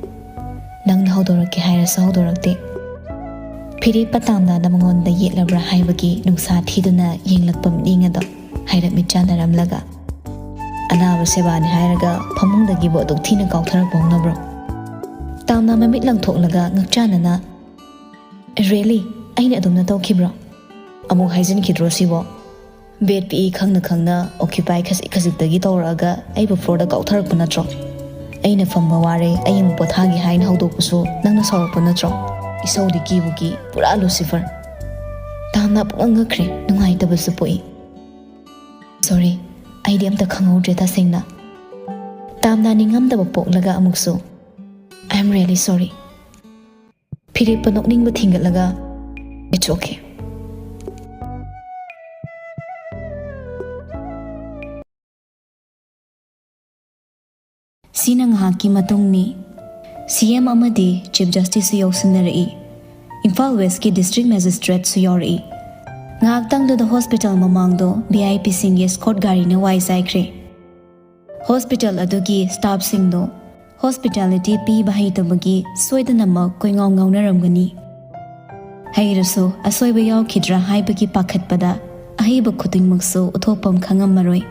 ꯅꯪꯅ ꯍꯧꯗꯣꯔꯛꯀꯦ ꯍꯥꯏꯔꯁꯨ ꯍꯧꯗꯣꯔꯛꯇꯦ"꯫ ꯐꯤꯔꯦꯞꯄ ꯇꯥꯝꯅꯥꯗ ꯃꯉꯣꯟꯗ ꯌꯦꯠꯂꯕ꯭ꯔꯥ ꯍꯥꯏꯕꯒꯤ ꯅꯨꯡꯁꯥ ꯊꯤꯗꯨꯅ ꯌꯦꯡꯂꯛꯄ ꯃꯤꯠꯌꯦꯡ ꯑꯗꯣ ꯍꯥꯏꯔꯞ ꯃꯤꯠ ꯆꯥꯟꯅꯔꯝꯂꯒ, "ꯑꯅꯥꯕ ꯁꯦꯕꯥꯅꯤ ꯍꯥꯏꯔꯒ ꯐꯃꯨꯡꯗꯒꯤꯕꯨ ꯑꯗꯨꯛ ꯊꯤꯅ ꯀꯥꯎꯊꯔꯛꯄ ꯍꯧꯅꯕ꯭ꯔꯣ?" ꯇꯥꯝꯅꯥ ꯃꯃꯤꯠ ꯂꯪꯊꯣꯛꯂꯒ ꯉꯛꯆꯥꯟꯅꯅ, "ꯔꯦꯂꯤ, ꯑꯩꯅ ꯑꯗꯨꯝꯅ ꯇꯧꯈꯤꯕ꯭ꯔꯣ? ꯑꯃꯨꯛ ꯍꯥꯏꯖꯤꯟꯈꯤꯗ꯭ꯔꯣ ꯁꯤꯕꯣ? ꯕꯦꯗ ꯄꯤꯛꯏ ꯈꯪꯅ ꯈꯪꯅ ꯑꯣꯀ꯭ꯌꯨꯄꯥꯏ ꯈꯖꯤꯛ ꯈꯖꯤꯛꯇꯒꯤ ꯇꯧꯔꯛꯑꯒ ꯑꯩꯕꯨ ꯐ꯭ꯂꯣꯔꯗ ꯀꯥꯎꯊꯔꯛꯄ ꯅꯠꯇ꯭ꯔꯣ? ꯑꯩꯅ ꯐꯝꯕ ꯋꯥꯔꯦ, ꯑꯩ ꯑꯃꯨꯛ ꯄꯣꯊꯥꯒꯦ ꯍꯥꯏꯅ ꯍꯧꯗꯣꯛꯄꯁꯨ ꯅꯪꯅ ꯁꯥꯎꯔꯛꯄ ꯅꯠꯇ꯭ꯔꯣ? ꯏꯁꯧꯗꯤ ꯀꯤꯕꯨ ꯀꯤ, ꯄꯨꯔꯥ ꯂꯨꯁꯤꯐꯔ"꯫ ꯇꯥꯝꯅꯥ ꯄꯨꯡꯉꯛ ꯉꯛꯈ꯭ꯔꯦ, ꯅꯨꯡꯉꯥꯏꯇꯕꯁꯨ ꯄꯣꯛꯏ꯫ "ꯁꯣꯔꯤ, ꯑꯩꯗꯤ ꯑꯝꯇ ꯈꯪꯍꯧꯗ꯭ꯔꯦ ꯇꯁꯦꯡꯅ"꯫ ꯇꯥꯝꯅꯥ ꯅꯤꯡꯉꯝꯗꯕ ꯄꯣꯛꯂꯒ ꯑꯃꯨꯛꯁꯨ, "I am really sorry"꯫ ꯐꯤꯔꯦꯞꯄ ꯅꯣꯛꯅꯤꯡꯕ ꯊꯤꯡꯒꯠꯂꯒ, "It's okay"꯫ ꯁꯤꯅ ꯉꯥꯏꯍꯥꯛꯀꯤ ꯃꯇꯨꯡꯅꯤ꯫ ꯁꯤ ꯑꯦꯝ ꯑꯃꯗꯤ ꯆꯤꯐ ꯖꯁꯇꯤꯁꯁꯨ ꯌꯥꯎꯁꯤꯟꯅꯔꯛꯏ꯫ ꯏꯝꯐꯥꯜ ꯋꯦꯁꯀꯤ ꯗꯤꯁꯇ꯭ꯔꯤꯛ ꯃꯦꯖꯤꯁꯇ꯭ꯔꯦꯠꯁꯨ ꯌꯥꯎꯔꯛꯏ꯫ ꯉꯥꯏꯍꯥꯛꯇꯪꯗꯨꯗ ꯍꯣꯁꯄꯤꯇꯥꯜ ꯃꯃꯥꯡꯗꯣ ꯚꯤ ꯑꯥꯏ ꯄꯤꯁꯤꯡꯒꯤ ꯁ꯭ꯀꯣꯠ ꯒꯥꯔꯤꯅ ꯋꯥꯏ ꯆꯥꯏꯈ꯭ꯔꯦ꯫ ꯍꯣꯁꯄꯤꯇꯥꯜ ꯑꯗꯨꯒꯤ ꯁ꯭ꯇꯥꯐꯁꯤꯡꯗꯣ ꯍꯣꯁꯄꯤꯇꯥꯂꯤꯇꯤ ꯄꯤꯕ ꯍꯩꯇꯕꯒꯤ ꯁꯣꯏꯗꯅꯃꯛ ꯀꯣꯏꯉꯥꯎ ꯉꯥꯎꯅꯔꯝꯒꯅꯤ꯫ ꯍꯩꯔꯁꯨ ꯑꯁꯣꯏꯕ ꯌꯥꯎꯈꯤꯗ꯭ꯔꯥ ꯍꯥꯏꯕꯒꯤ ꯄꯥꯈꯠꯄꯗ ꯑꯍꯩꯕ ꯈꯨꯗꯤꯡꯃꯛꯁꯨ ꯎꯠꯊꯣꯛꯐꯝ ꯈꯪꯉꯝꯃꯔꯣꯏ꯫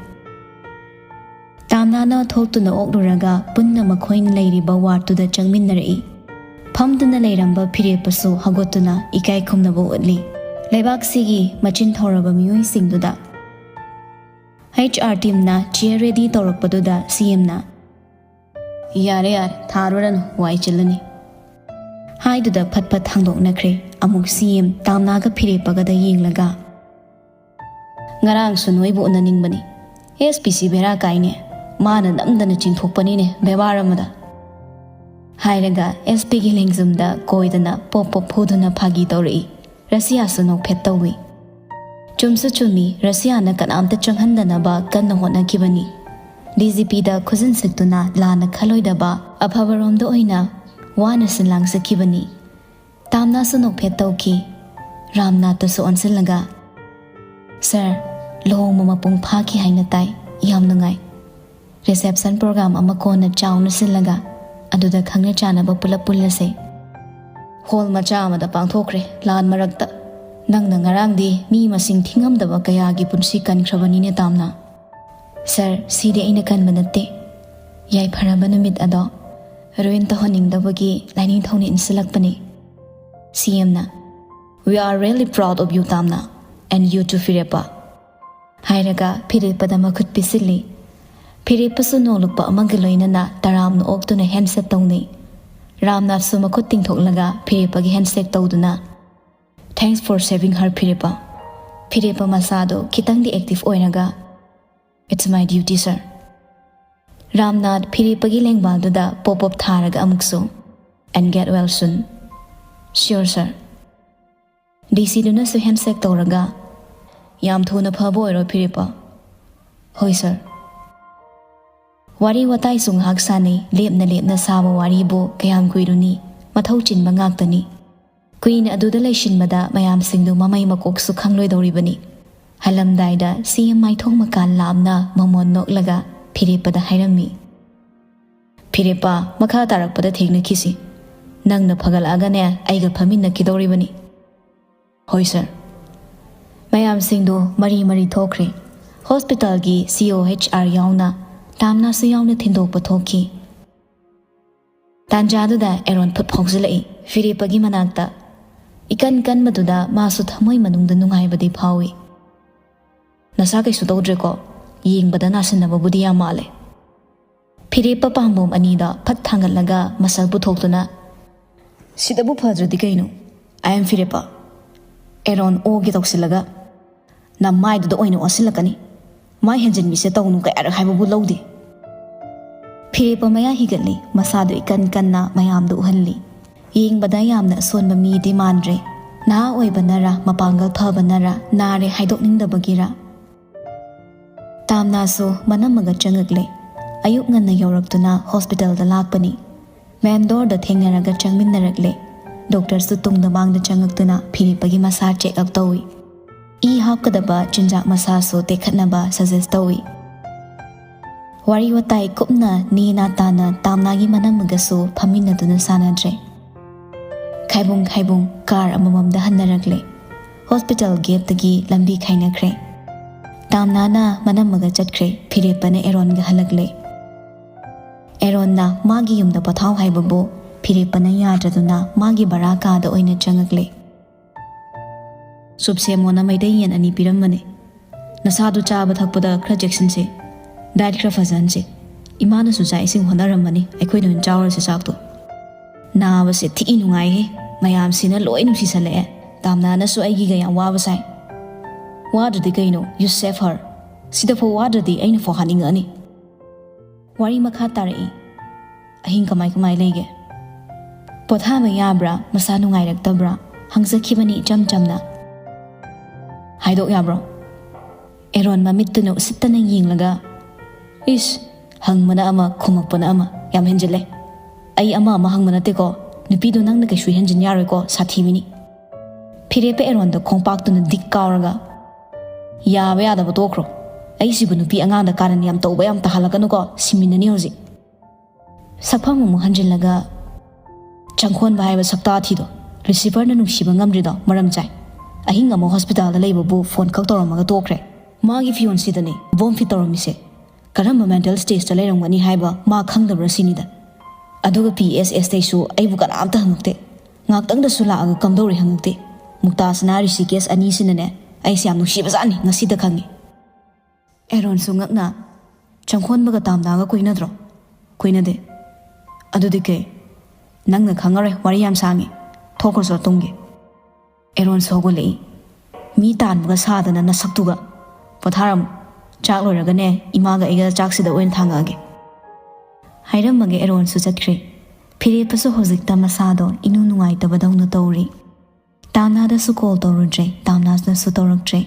ꯇꯥꯝꯅꯥꯅ ꯊꯣꯛꯇꯨꯅ ꯑꯣꯛꯂꯨꯔꯒ ꯄꯨꯟꯅ ꯃꯈꯣꯏꯅ ꯂꯩꯔꯤꯕ ꯋꯥꯔꯗꯇꯨꯗ ꯆꯪꯃꯤꯟꯅꯔꯛꯏ꯫ ꯐꯝꯗꯨꯅ ꯂꯩꯔꯝꯕ ꯐꯤꯔꯦꯞꯄꯁꯨ ꯍꯧꯒꯠꯇꯨꯅ ꯏꯀꯥꯏ ꯈꯨꯝꯅꯕ ꯎꯠꯂꯤ꯫ ꯂꯩꯕꯥꯛꯁꯤꯒꯤ ꯃꯆꯤꯟ ꯊꯧꯔꯕ ꯃꯤꯑꯣꯏꯁꯤꯡꯗꯨꯗ꯫ ꯑꯩꯆ ꯑꯥꯔ ꯇꯤꯝꯅ ꯆꯤꯌꯔ ꯔꯦꯗꯤ ꯇꯧꯔꯛꯄꯗꯨꯗ ꯁꯤ ꯑꯦꯝꯅ, "ꯌꯥꯔꯦ ꯌꯥꯔꯦ, ꯊꯥꯔꯨꯔꯅꯨ, ꯋꯥꯏ ꯆꯤꯜꯂꯅꯤ" ꯍꯥꯏꯗꯨꯗ ꯐꯠ ꯐꯠ ꯊꯥꯡꯗꯣꯛꯅꯈ꯭ꯔꯦ꯫ ꯑꯃꯨꯛ ꯁꯤ ꯑꯦꯝ ꯇꯥꯝꯅꯥꯒ ꯐꯤꯔꯦꯞꯄꯒꯗ ꯌꯦꯡꯂꯒ, "ꯉꯔꯥꯡꯁꯨ ꯅꯣꯏꯕꯨ ꯎꯅꯅꯤꯡꯕꯅꯤ꯫ ꯑꯦꯁ ꯄꯤ ꯁꯤ ꯕꯦꯔꯥ ꯀꯥꯏꯅꯦ꯫ ꯃꯥꯅ ꯅꯝꯗꯅ ꯆꯤꯡꯊꯣꯛꯄꯅꯤꯅꯦ ꯕꯦꯕꯥꯔ ꯑꯃꯗ" ꯍꯥꯏꯔꯒ ꯑꯦꯁ ꯄꯤꯒꯤ ꯂꯦꯡꯖꯨꯝꯗ ꯀꯣꯏꯗꯅ ꯄꯣꯞ ꯄꯣꯞ ꯐꯨꯗꯨꯅ ꯐꯥꯒꯤ ꯇꯧꯔꯛꯏ꯫ ꯔꯁꯤꯌꯥꯁꯨ ꯅꯣꯛꯐꯦꯠ ꯇꯧꯏ꯫ ꯆꯨꯝꯁꯨ ꯆꯨꯝꯃꯤ, ꯔꯁꯤꯌꯥꯅ ꯀꯅꯥꯝꯇ ꯆꯪꯍꯟꯗꯅꯕ ꯀꯟꯅ ꯍꯣꯠꯅꯈꯤꯕꯅꯤ꯫ ꯗꯤ ꯖꯤ ꯄꯤꯗ ꯈꯨꯖꯤꯟ ꯁꯤꯛꯇꯨꯅ ꯂꯥꯟꯅ ꯈꯜꯂꯣꯏꯗꯕ ꯑꯐꯕꯔꯣꯝꯗ ꯑꯣꯏꯅ ꯋꯥꯅ ꯁꯤꯟ ꯂꯥꯡꯖꯈꯤꯕꯅꯤ꯫ ꯇꯥꯝꯅꯥꯁꯨ ꯅꯣꯛꯐꯦꯠ ꯇꯧꯈꯤ꯫ ꯔꯥꯝꯅꯥꯊꯇꯁꯨ ꯑꯣꯟꯁꯤꯜꯂꯒ, "ꯁꯥꯔ, ꯂꯨꯍꯣꯡꯕ ꯃꯄꯨꯡ ꯐꯥꯈꯤ ꯍꯥꯏꯅ ꯇꯥꯏ꯫ ꯌꯥꯝ ꯅꯨꯡꯉꯥꯏ꯫ ꯔꯤꯁꯦꯞꯁꯟ ꯄ꯭ꯔꯣꯒ꯭ꯔꯥꯝ ꯑꯃ ꯀꯣꯟꯅ ꯆꯥꯎꯅ ꯁꯤꯜꯂꯒ ꯑꯗꯨꯗ ꯈꯪꯅ ꯆꯥꯟꯅꯕ ꯄꯨꯂꯞ ꯄꯨꯜꯂꯁꯦ꯫ ꯍꯣꯜ ꯃꯆꯥ ꯑꯃꯗ ꯄꯥꯡꯊꯣꯛꯈ꯭ꯔꯦ, ꯂꯥꯟ ꯃꯔꯛꯇ꯫ ꯅꯪꯅ ꯉꯔꯥꯡꯗꯤ ꯃꯤ ꯃꯁꯤꯡ ꯊꯤꯉꯝꯗꯕ ꯀꯌꯥꯒꯤ ꯄꯨꯟꯁꯤ ꯀꯟꯈ꯭ꯔꯕꯅꯤꯅꯦ ꯇꯥꯝꯅꯥ"꯫ "ꯁꯥꯔ, ꯁꯤꯗꯤ ꯑꯩꯅ ꯀꯟꯕ ꯅꯠꯇꯦ꯫ ꯌꯥꯏꯐꯔꯕ ꯅꯨꯃꯤꯠ ꯑꯗꯣ ꯔꯨꯏꯟ ꯇꯧꯍꯟꯅꯤꯡꯗꯕꯒꯤ ꯂꯥꯏꯅꯤꯡꯊꯧꯅ ꯏꯟꯁꯤꯜꯂꯛꯄꯅꯤ"꯫ ꯁꯤ ꯑꯦꯝꯅ, "We are really proud of you, Tamna, and you too, ꯐꯤꯔꯦꯞꯄ" ꯍꯥꯏꯔꯒ ꯐꯤꯔꯦꯞꯄꯗ ꯃꯈꯨꯠ ꯄꯤꯁꯤꯜꯂꯤ꯫ ꯐꯤꯔꯦꯞꯄꯁꯨ ꯅꯣꯡꯂꯨꯛꯄ ꯑꯃꯒ ꯂꯣꯏꯅꯅ ꯇꯔꯥꯝꯅ ꯑꯣꯛꯇꯨꯅ ꯍꯦꯟꯁꯦꯛ ꯇꯧꯅꯩ꯫ ꯔꯥꯝꯅꯥꯊꯁꯨ ꯃꯈꯨꯠ ꯇꯤꯡꯊꯣꯛꯂꯒ ꯐꯤꯔꯦꯞꯄꯒꯤ ꯍꯦꯟꯁꯦꯛ ꯇꯧꯗꯨꯅ, "Thanks for saving her, ꯐꯤꯔꯦꯞꯄ꯫ ꯐꯤꯔꯦꯞꯄ ꯃꯁꯥꯗꯣ ꯈꯤꯇꯪꯗꯤ ꯑꯦꯛꯇꯤꯚ ꯑꯣꯏꯔꯒ, It's my duty, sir"꯫ Ramnath ꯐꯤꯔꯦꯞꯄꯒꯤ ꯂꯦꯡꯕꯥꯜꯗꯨꯗ ꯄꯣꯞ ꯄꯣꯞ ꯊꯥꯔꯒ ꯑꯃꯨꯛꯁꯨ, "And get well soon." "Sure, sir." ꯗꯤ ꯁꯤꯗꯨꯅꯁꯨ ꯍꯦꯟꯁꯦꯛ ꯇꯧꯔꯒ, "ꯌꯥꯝ ꯊꯨꯅ ꯐꯕ ꯑꯣꯏꯔꯣ, ꯐꯤꯔꯦꯞꯄ"꯫ "ꯍꯣꯏ, ꯁꯥꯔ"꯫ ꯋꯥꯔꯤ ꯋꯥꯇꯥꯏꯁꯨ ꯉꯥꯏꯍꯥꯛ ꯁꯥꯟꯅꯩ꯫ ꯂꯦꯞꯅ ꯂꯦꯞꯅ ꯁꯥꯕ ꯋꯥꯔꯤꯕꯨ ꯀꯌꯥꯝ ꯀꯨꯏꯔꯨꯅꯤ? ꯃꯊꯧ ꯆꯤꯟꯕ ꯉꯥꯛꯇꯅꯤ꯫ ꯀꯨꯏꯅ ꯑꯗꯨꯗ ꯂꯩꯁꯤꯟꯕꯗ ꯃꯌꯥꯝꯁꯤꯡꯗꯨ ꯃꯃꯩ ꯃꯀꯣꯛꯁꯨ ꯈꯪꯂꯣꯏꯗꯧꯔꯤꯕꯅꯤ꯫ ꯍꯜꯂꯝꯗꯥꯏꯗ ꯁꯤ ꯑꯦꯝ ꯃꯥꯏꯊꯣꯡ ꯃꯀꯥꯟ ꯂꯥꯝꯅ ꯃꯃꯣꯟ ꯅꯣꯛꯂꯒ ꯐꯤꯔꯦꯞꯄꯗ ꯍꯥꯏꯔꯝꯃꯤ, "ꯐꯤꯔꯦꯞꯄ, ꯃꯈꯥ ꯇꯥꯔꯛꯄꯗ ꯊꯦꯡꯅꯈꯤꯁꯤ꯫ ꯅꯪꯅ ꯐꯒꯠꯂꯛꯑꯒꯅꯦ ꯑꯩꯒ ꯐꯝꯃꯤꯟꯅꯈꯤꯗꯧꯔꯤꯕꯅꯤ꯫" "ꯍꯣꯏ ꯁꯥꯔ꯫" ꯃꯌꯥꯝꯁꯤꯡꯗꯨ ꯃꯔꯤ ꯃꯔꯤ ꯊꯣꯛꯈ꯭ꯔꯦ꯫ ꯍꯣꯁꯄꯤꯇꯥꯜꯒꯤ ꯁꯤ ꯑꯣ ꯑꯩꯆ ꯑꯥꯔ ꯌꯥꯎꯅ ꯇꯥꯝꯅꯥꯁꯨ ꯌꯥꯎꯅ ꯊꯤꯟꯗꯣꯛꯄ ꯊꯣꯛꯈꯤ꯫ ꯇꯥꯟꯖꯥꯗꯨꯗ ꯑꯦꯔꯣꯟ ꯐꯨꯠ ꯐꯥꯎꯖꯤꯜꯂꯛꯏ ꯐꯤꯔꯦꯞꯄꯒꯤ ꯃꯅꯥꯛꯇ꯫ ꯏꯀꯟ ꯀꯟꯕꯗꯨꯗ ꯃꯥꯁꯨ ꯊꯃꯣꯏ ꯃꯅꯨꯡꯗ ꯅꯨꯡꯉꯥꯏꯕꯗꯤ ꯐꯥꯎꯏ꯫ "ꯅꯁꯥ ꯀꯩꯁꯨ ꯇꯧꯗ꯭ꯔꯦꯀꯣ? ꯌꯦꯡꯕꯗ ꯅꯥꯁꯤꯟꯅꯕꯕꯨꯗꯤ ꯌꯥꯝ ꯃꯥꯜꯂꯦ꯫" ꯐꯤꯔꯦꯞꯄ ꯄꯥꯝꯕꯣꯝ ꯑꯅꯤꯗ ꯐꯠ ꯊꯥꯡꯒꯠꯂꯒ ꯃꯁꯜ ꯄꯨꯊꯣꯛꯇꯨꯅ, "ꯁꯤꯗꯕꯨ ꯐꯗ꯭ꯔꯗꯤ ꯀꯩꯅꯣ? ꯑꯥꯏ ꯑꯦꯝ ꯐꯤꯔꯦꯞꯄ꯫" ꯑꯦꯔꯣꯟ ꯑꯣꯒꯦ ꯇꯧꯁꯤꯜꯂꯒ, "ꯅꯃꯥꯏꯗꯨꯗ ꯑꯣꯏꯅ ꯑꯣꯟꯁꯤꯜꯂꯛꯀꯅꯤ꯫ ꯃꯥꯏ ꯍꯦꯟꯖꯤꯟꯕꯤꯁꯦ ꯇꯧꯅꯨ ꯀꯌꯥꯔꯛ ꯍꯥꯏꯕꯕꯨ ꯂꯧꯗꯦ꯫" ꯐꯤꯔꯦꯞꯄ ꯃꯌꯥ ꯍꯤꯒꯠꯂꯤ, ꯃꯁꯥꯗꯨ ꯏꯀꯟ ꯀꯟꯅ ꯃꯌꯥꯝꯗꯨ ꯎꯍꯜꯂꯤ꯫ ꯌꯦꯡꯕꯗ ꯌꯥꯝꯅ ꯑꯁꯣꯟꯕ ꯃꯤꯗꯤ ꯃꯥꯟꯗ꯭ꯔꯦ꯫ ꯅꯍꯥ ꯑꯣꯏꯕꯅꯔ, ꯃꯄꯥꯡꯒꯜ ꯐꯕꯅꯔ, ꯅꯥꯔꯦ ꯍꯥꯏꯗꯣꯛꯅꯤꯡꯗꯕꯒꯤꯔ? ꯇꯥꯝꯅꯥꯁꯨ ꯃꯅꯝꯃꯒ ꯆꯪꯉꯛꯂꯦ꯫ ꯑꯌꯨꯛ ꯉꯟꯅ ꯌꯧꯔꯛꯇꯨꯅ ꯍꯣꯁꯄꯤꯇꯥꯜꯗ ꯂꯥꯛꯄꯅꯤ꯫ ꯃꯦꯟ ꯗꯣꯔꯗ ꯊꯦꯡꯅꯔꯒ ꯆꯪꯃꯤꯟꯅꯔꯛꯂꯦ꯫ ꯗꯣꯛꯇꯔꯁꯨ ꯇꯨꯡꯗ ꯃꯥꯡꯗ ꯆꯪꯉꯛꯇꯨꯅ ꯐꯤꯔꯦꯞꯄꯒꯤ ꯃꯁꯥ ꯆꯦꯛ ꯑꯞ ꯇꯧꯏ꯫ ꯏ ꯍꯥꯞꯀꯗꯕ ꯆꯤꯟꯖꯥꯛ ꯃꯁꯥꯁꯨ ꯇꯦꯛꯈꯠꯅꯕ ꯁꯖꯦꯁ ꯇꯧꯏ꯫ ꯋꯥꯔꯤ ꯋꯥꯇꯥꯏ ꯀꯨꯞꯅ ꯅꯦꯅꯥ ꯇꯥꯅ ꯇꯥꯝꯅꯥꯒꯤ ꯃꯅꯝꯃꯒꯁꯨ ꯐꯝꯃꯤꯟꯅꯗꯨꯅ ꯁꯥꯟꯅꯗ꯭ꯔꯦ꯫ ꯈꯥꯏꯕꯨꯡ ꯈꯥꯏꯕꯨꯡ ꯀꯥꯔ ꯑꯃꯃꯝꯗ ꯍꯟꯅꯔꯛꯂꯦ꯫ ꯍꯣꯁꯄꯤꯇꯥꯜ ꯒꯦꯠꯇꯒꯤ ꯂꯝꯕꯤ ꯈꯥꯏꯅꯈ꯭ꯔꯦ꯫ ꯇꯥꯝꯅꯥꯅ ꯃꯅꯝꯃꯒ ꯆꯠꯈ꯭ꯔꯦ, ꯐꯤꯔꯦꯞꯄꯅ ꯑꯦꯔꯣꯟꯒ ꯍꯜꯂꯛꯂꯦ꯫ ꯑꯦꯔꯣꯟꯅ ꯃꯥꯒꯤ ꯌꯨꯝꯗ ꯄꯣꯊꯥꯎ ꯍꯥꯏꯕꯕꯨ ꯐꯤꯔꯦꯞꯄꯅ ꯌꯥꯗ꯭ꯔꯗꯨꯅ ꯃꯥꯒꯤ ꯕꯔꯥ ꯀꯥꯗ ꯑꯣꯏꯅ ꯆꯪꯉꯛꯂꯦ꯫ "ꯁꯨꯞ ꯁꯦꯝꯃꯣꯅ ꯃꯩꯇꯩ ꯌꯦꯟ ꯑꯅꯤ ꯄꯤꯔꯝꯕꯅꯦ꯫ ꯅꯁꯥꯗꯨ ꯆꯥꯕ ꯊꯛꯄꯗ ꯈꯔ ꯆꯦꯛꯁꯤꯟꯁꯦ꯫ ꯗꯥꯏꯠ ꯈꯔ ꯐꯖꯍꯟꯁꯦ꯫ ꯏꯃꯥꯅꯁꯨ ꯆꯥꯛ ꯏꯁꯤꯡ ꯍꯣꯠꯅꯔꯝꯃꯅꯤ, ꯑꯩꯈꯣꯏꯅ ꯑꯣꯏꯅ ꯆꯥꯎꯔꯁꯦ ꯆꯥꯛꯇꯣ꯫" "ꯅꯥꯕꯁꯦ ꯊꯤ ꯅꯨꯡꯉꯥꯏꯍꯦ꯫ ꯃꯌꯥꯝꯁꯤꯅ ꯂꯣꯏ ꯅꯨꯡꯁꯤꯁꯜꯂꯛꯑꯦ꯫ ꯇꯥꯝꯅꯥꯅꯁꯨ ꯑꯩꯒꯤꯒ ꯌꯥꯝ ꯋꯥꯕ ꯁꯥꯏ꯫" "ꯋꯥꯗ꯭ꯔꯗꯤ ꯀꯩꯅꯣ? You save her꯫ ꯁꯤꯗꯐꯥꯎ ꯋꯥꯗ꯭ꯔꯗꯤ ꯑꯩꯅꯐꯥꯎ ꯍꯥꯠꯅꯤꯡꯉꯛꯑꯅꯤ꯫" ꯋꯥꯔꯤ ꯃꯈꯥ ꯇꯥꯔꯛꯏ꯫ "ꯑꯍꯤꯡ ꯀꯃꯥꯏ ꯀꯃꯥꯏ ꯂꯩꯒꯦ? ꯄꯣꯊꯥꯕ ꯌꯥꯕ꯭ꯔꯥ? ꯃꯁꯥ ꯅꯨꯡꯉꯥꯏꯔꯛꯇꯕ꯭ꯔꯥ?" ꯍꯪꯖꯈꯤꯕꯅꯤ ꯏꯆꯝ ꯆꯝꯅ꯫ "ꯍꯥꯏꯗꯣꯛ ꯌꯥꯕ꯭ꯔꯣ?" ꯑꯦꯔꯣꯟ ꯃꯃꯤꯠꯇꯨꯅ ꯎꯁꯤꯠꯇꯅ ꯌꯦꯡꯂꯒ, "ꯏꯁ, ꯍꯪꯕꯅ ꯑꯃ, ꯈꯨꯝꯃꯛꯄꯅ ꯑꯃ꯫ ꯌꯥꯝ ꯍꯦꯟꯖꯤꯜꯂꯦ꯫ ꯑꯩ ꯑꯃ ꯑꯃ ꯍꯪꯕ ꯅꯠꯇꯦꯀꯣ, ꯅꯨꯄꯤꯗꯣ ꯅꯪꯅ ꯀꯩꯁꯨ ꯍꯦꯟꯖꯤꯟ ꯌꯥꯔꯣꯏꯀꯣ, ꯁꯥꯊꯤꯕꯤꯅꯤ꯫ ꯐꯤꯔꯦꯞꯄ ꯑꯦꯔꯣꯟꯗ ꯈꯣꯡꯄꯥꯛꯇꯨꯅ ꯗꯤꯛ ꯀꯥꯎꯔꯒ, "ꯌꯥꯕ ꯌꯥꯗꯕ ꯇꯣꯛꯈ꯭ꯔꯣ꯫ ꯑꯩꯁꯤꯕꯨ ꯅꯨꯄꯤ ꯑꯉꯥꯡꯗ ꯀꯥꯔꯟ ꯌꯥꯝ ꯇꯧꯕ ꯌꯥꯝ ꯇꯥꯍꯜꯂꯛꯀꯅꯨꯀꯣ, ꯁꯤꯃꯤꯟꯅꯅꯤ ꯍꯧꯖꯤꯛ"꯫ ꯁꯛꯐꯝ ꯑꯃꯨꯛ ꯍꯟꯖꯤꯜꯂꯒ, "ꯆꯪꯈꯣꯟꯕ ꯍꯥꯏꯕ ꯁꯛꯇꯥ ꯊꯤꯗꯣ, ꯂꯨꯁꯤꯐꯔꯅ ꯅꯨꯡꯁꯤꯕ ꯉꯝꯗ꯭ꯔꯤꯗꯣ ꯃꯔꯝ ꯆꯥꯏ꯫ ꯑꯍꯤꯡ ꯑꯃꯨꯛ ꯍꯣꯁꯄꯤꯇꯥꯜꯗ ꯂꯩꯕꯕꯨ ꯐꯣꯟ ꯈꯛ ꯇꯧꯔꯝꯃꯒ ꯇꯣꯛꯈ꯭ꯔꯦ꯫ ꯃꯥꯒꯤ ꯐꯤꯌꯣꯟꯁꯤꯗꯅꯦ ꯕꯣꯝ ꯐꯤꯠ ꯇꯧꯔꯝꯃꯤꯁꯦ꯫ ꯀꯔꯝꯕ ꯃꯦꯟꯇꯦꯜ ꯁ꯭ꯇꯦꯖꯇ ꯂꯩꯔꯝꯒꯅꯤ ꯍꯥꯏꯕ ꯃꯥ ꯈꯪꯗꯕ꯭ꯔꯥ ꯁꯤꯅꯤꯗ꯫ ꯑꯗꯨꯒ ꯄꯤ ꯑꯦꯁ ꯑꯦꯁꯇꯩꯁꯨ ꯑꯩꯕꯨ ꯀꯅꯥꯝꯇ ꯍꯪꯉꯛꯇꯦ꯫ ꯉꯥꯛꯇꯪꯗꯁꯨ ꯂꯥꯛꯑꯒ ꯀꯝꯗꯧꯔꯤ ꯍꯪꯉꯛꯇꯦ꯫ ꯃꯨꯛꯇꯥꯁꯅꯥ ꯔꯤꯁꯤꯀꯦꯁ ꯑꯅꯤꯁꯤꯅꯅꯦ ꯑꯩꯁꯦ ꯌꯥꯝ ꯅꯨꯡꯁꯤꯕꯖꯥꯠꯅꯤ, ꯉꯁꯤꯗ ꯈꯪꯉꯤ"꯫ ꯑꯦꯔꯣꯟꯁꯨ ꯉꯛꯅ, "ꯆꯪꯈꯣꯟꯕꯒ ꯇꯥꯝꯅꯥꯒ ꯀꯣꯏꯅꯗ꯭ꯔꯣ?" "ꯀꯣꯏꯅꯗꯦ"꯫ "ꯑꯗꯨꯗꯤ ꯀꯩ? ꯅꯪꯅ ꯈꯪꯉꯔꯣꯏ, ꯋꯥꯔꯤ ꯌꯥꯝ ꯁꯥꯡꯉꯤ꯫ ꯊꯣꯛꯈ꯭ꯔꯣ ꯆꯠꯂꯣ ꯇꯨꯝꯒꯦ"꯫ ꯑꯦꯔꯣꯟꯁꯨ ꯍꯧꯒꯠꯂꯛꯏ꯫ "ꯃꯤ ꯇꯥꯟꯕꯒ ꯁꯥꯗꯅ ꯅꯁꯛꯇꯨꯒ꯫ ꯄꯣꯊꯥꯔꯝꯃꯨ꯫ ꯆꯥꯛ ꯂꯣꯏꯔꯒꯅꯦ ꯏꯃꯥꯒ ꯑꯩꯒ ꯆꯥꯛꯁꯤꯗ ꯑꯣꯏꯅ ꯊꯥꯡꯉꯛꯑꯒꯦ"꯫ ꯍꯥꯏꯔꯝꯃꯒ ꯑꯦꯔꯣꯟꯁꯨ ꯆꯠꯈ꯭ꯔꯦ꯫ ꯐꯤꯔꯦꯞꯄꯁꯨ ꯍꯧꯖꯤꯛꯇ ꯃꯁꯥꯗꯣ ꯏꯅꯨꯡ ꯅꯨꯡꯉꯥꯏꯇꯕꯗꯧꯅ ꯇꯧꯔꯤ꯫ ꯇꯥꯝꯅꯥꯗꯁꯨ ꯀꯣꯜ ꯇꯧꯔꯨꯗ꯭ꯔꯦ, ꯇꯥꯝꯅꯥꯗꯁꯨ ꯇꯧꯔꯛꯇ꯭ꯔꯦ꯫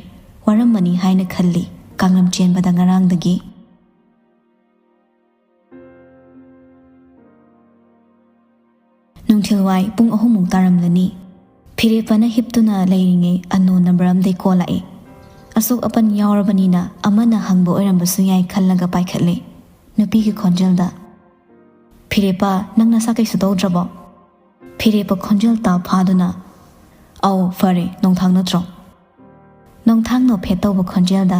ꯋꯥꯔꯝꯃꯅꯤ ꯍꯥꯏꯅ ꯈꯜꯂꯤ, ꯀꯥꯡꯂꯝ ꯆꯦꯟꯕꯗ ꯉꯔꯥꯡꯗꯒꯤ꯫ ꯅꯨꯡꯊꯤꯜꯋꯥꯏ ꯄꯨꯡ ꯑꯍꯨꯝꯃꯨꯛ ꯇꯥꯔꯝꯂꯅꯤ꯫ ꯐꯤꯔꯦꯞꯄꯅ ꯍꯤꯞꯇꯨꯅ ꯂꯩꯔꯤꯉꯩ unknown number ꯑꯃꯗꯩ ꯀꯣꯜ ꯂꯥꯛꯏ꯫ ꯑꯁꯣꯛ ꯑꯄꯟ ꯌꯥꯎꯔꯕꯅꯤꯅ ꯑꯃꯅ ꯍꯪꯕ ꯑꯣꯏꯔꯝꯕꯁꯨ ꯌꯥꯏ ꯈꯜꯂꯒ ꯄꯥꯏꯈꯠꯂꯦ꯫ ꯅꯨꯄꯤꯒꯤ ꯈꯣꯟꯖꯦꯜꯗ, "ꯐꯤꯔꯦꯞꯄ, ꯅꯪ ꯅꯁꯥ ꯀꯩꯁꯨ ꯇꯧꯗ꯭ꯔꯕꯣ?" ꯐꯤꯔꯦꯞꯄ ꯈꯣꯟꯖꯦꯜ ꯇꯥ ꯐꯥꯗꯨꯅ, "ꯑꯧ, ꯐꯔꯦ, ꯅꯣꯡꯊꯥꯡ ꯅꯠꯇ꯭ꯔꯣ?" ꯅꯣꯡꯊꯥꯡ ꯅꯣꯛꯐꯦꯠ ꯇꯧꯕ ꯈꯣꯟꯖꯦꯜꯗ,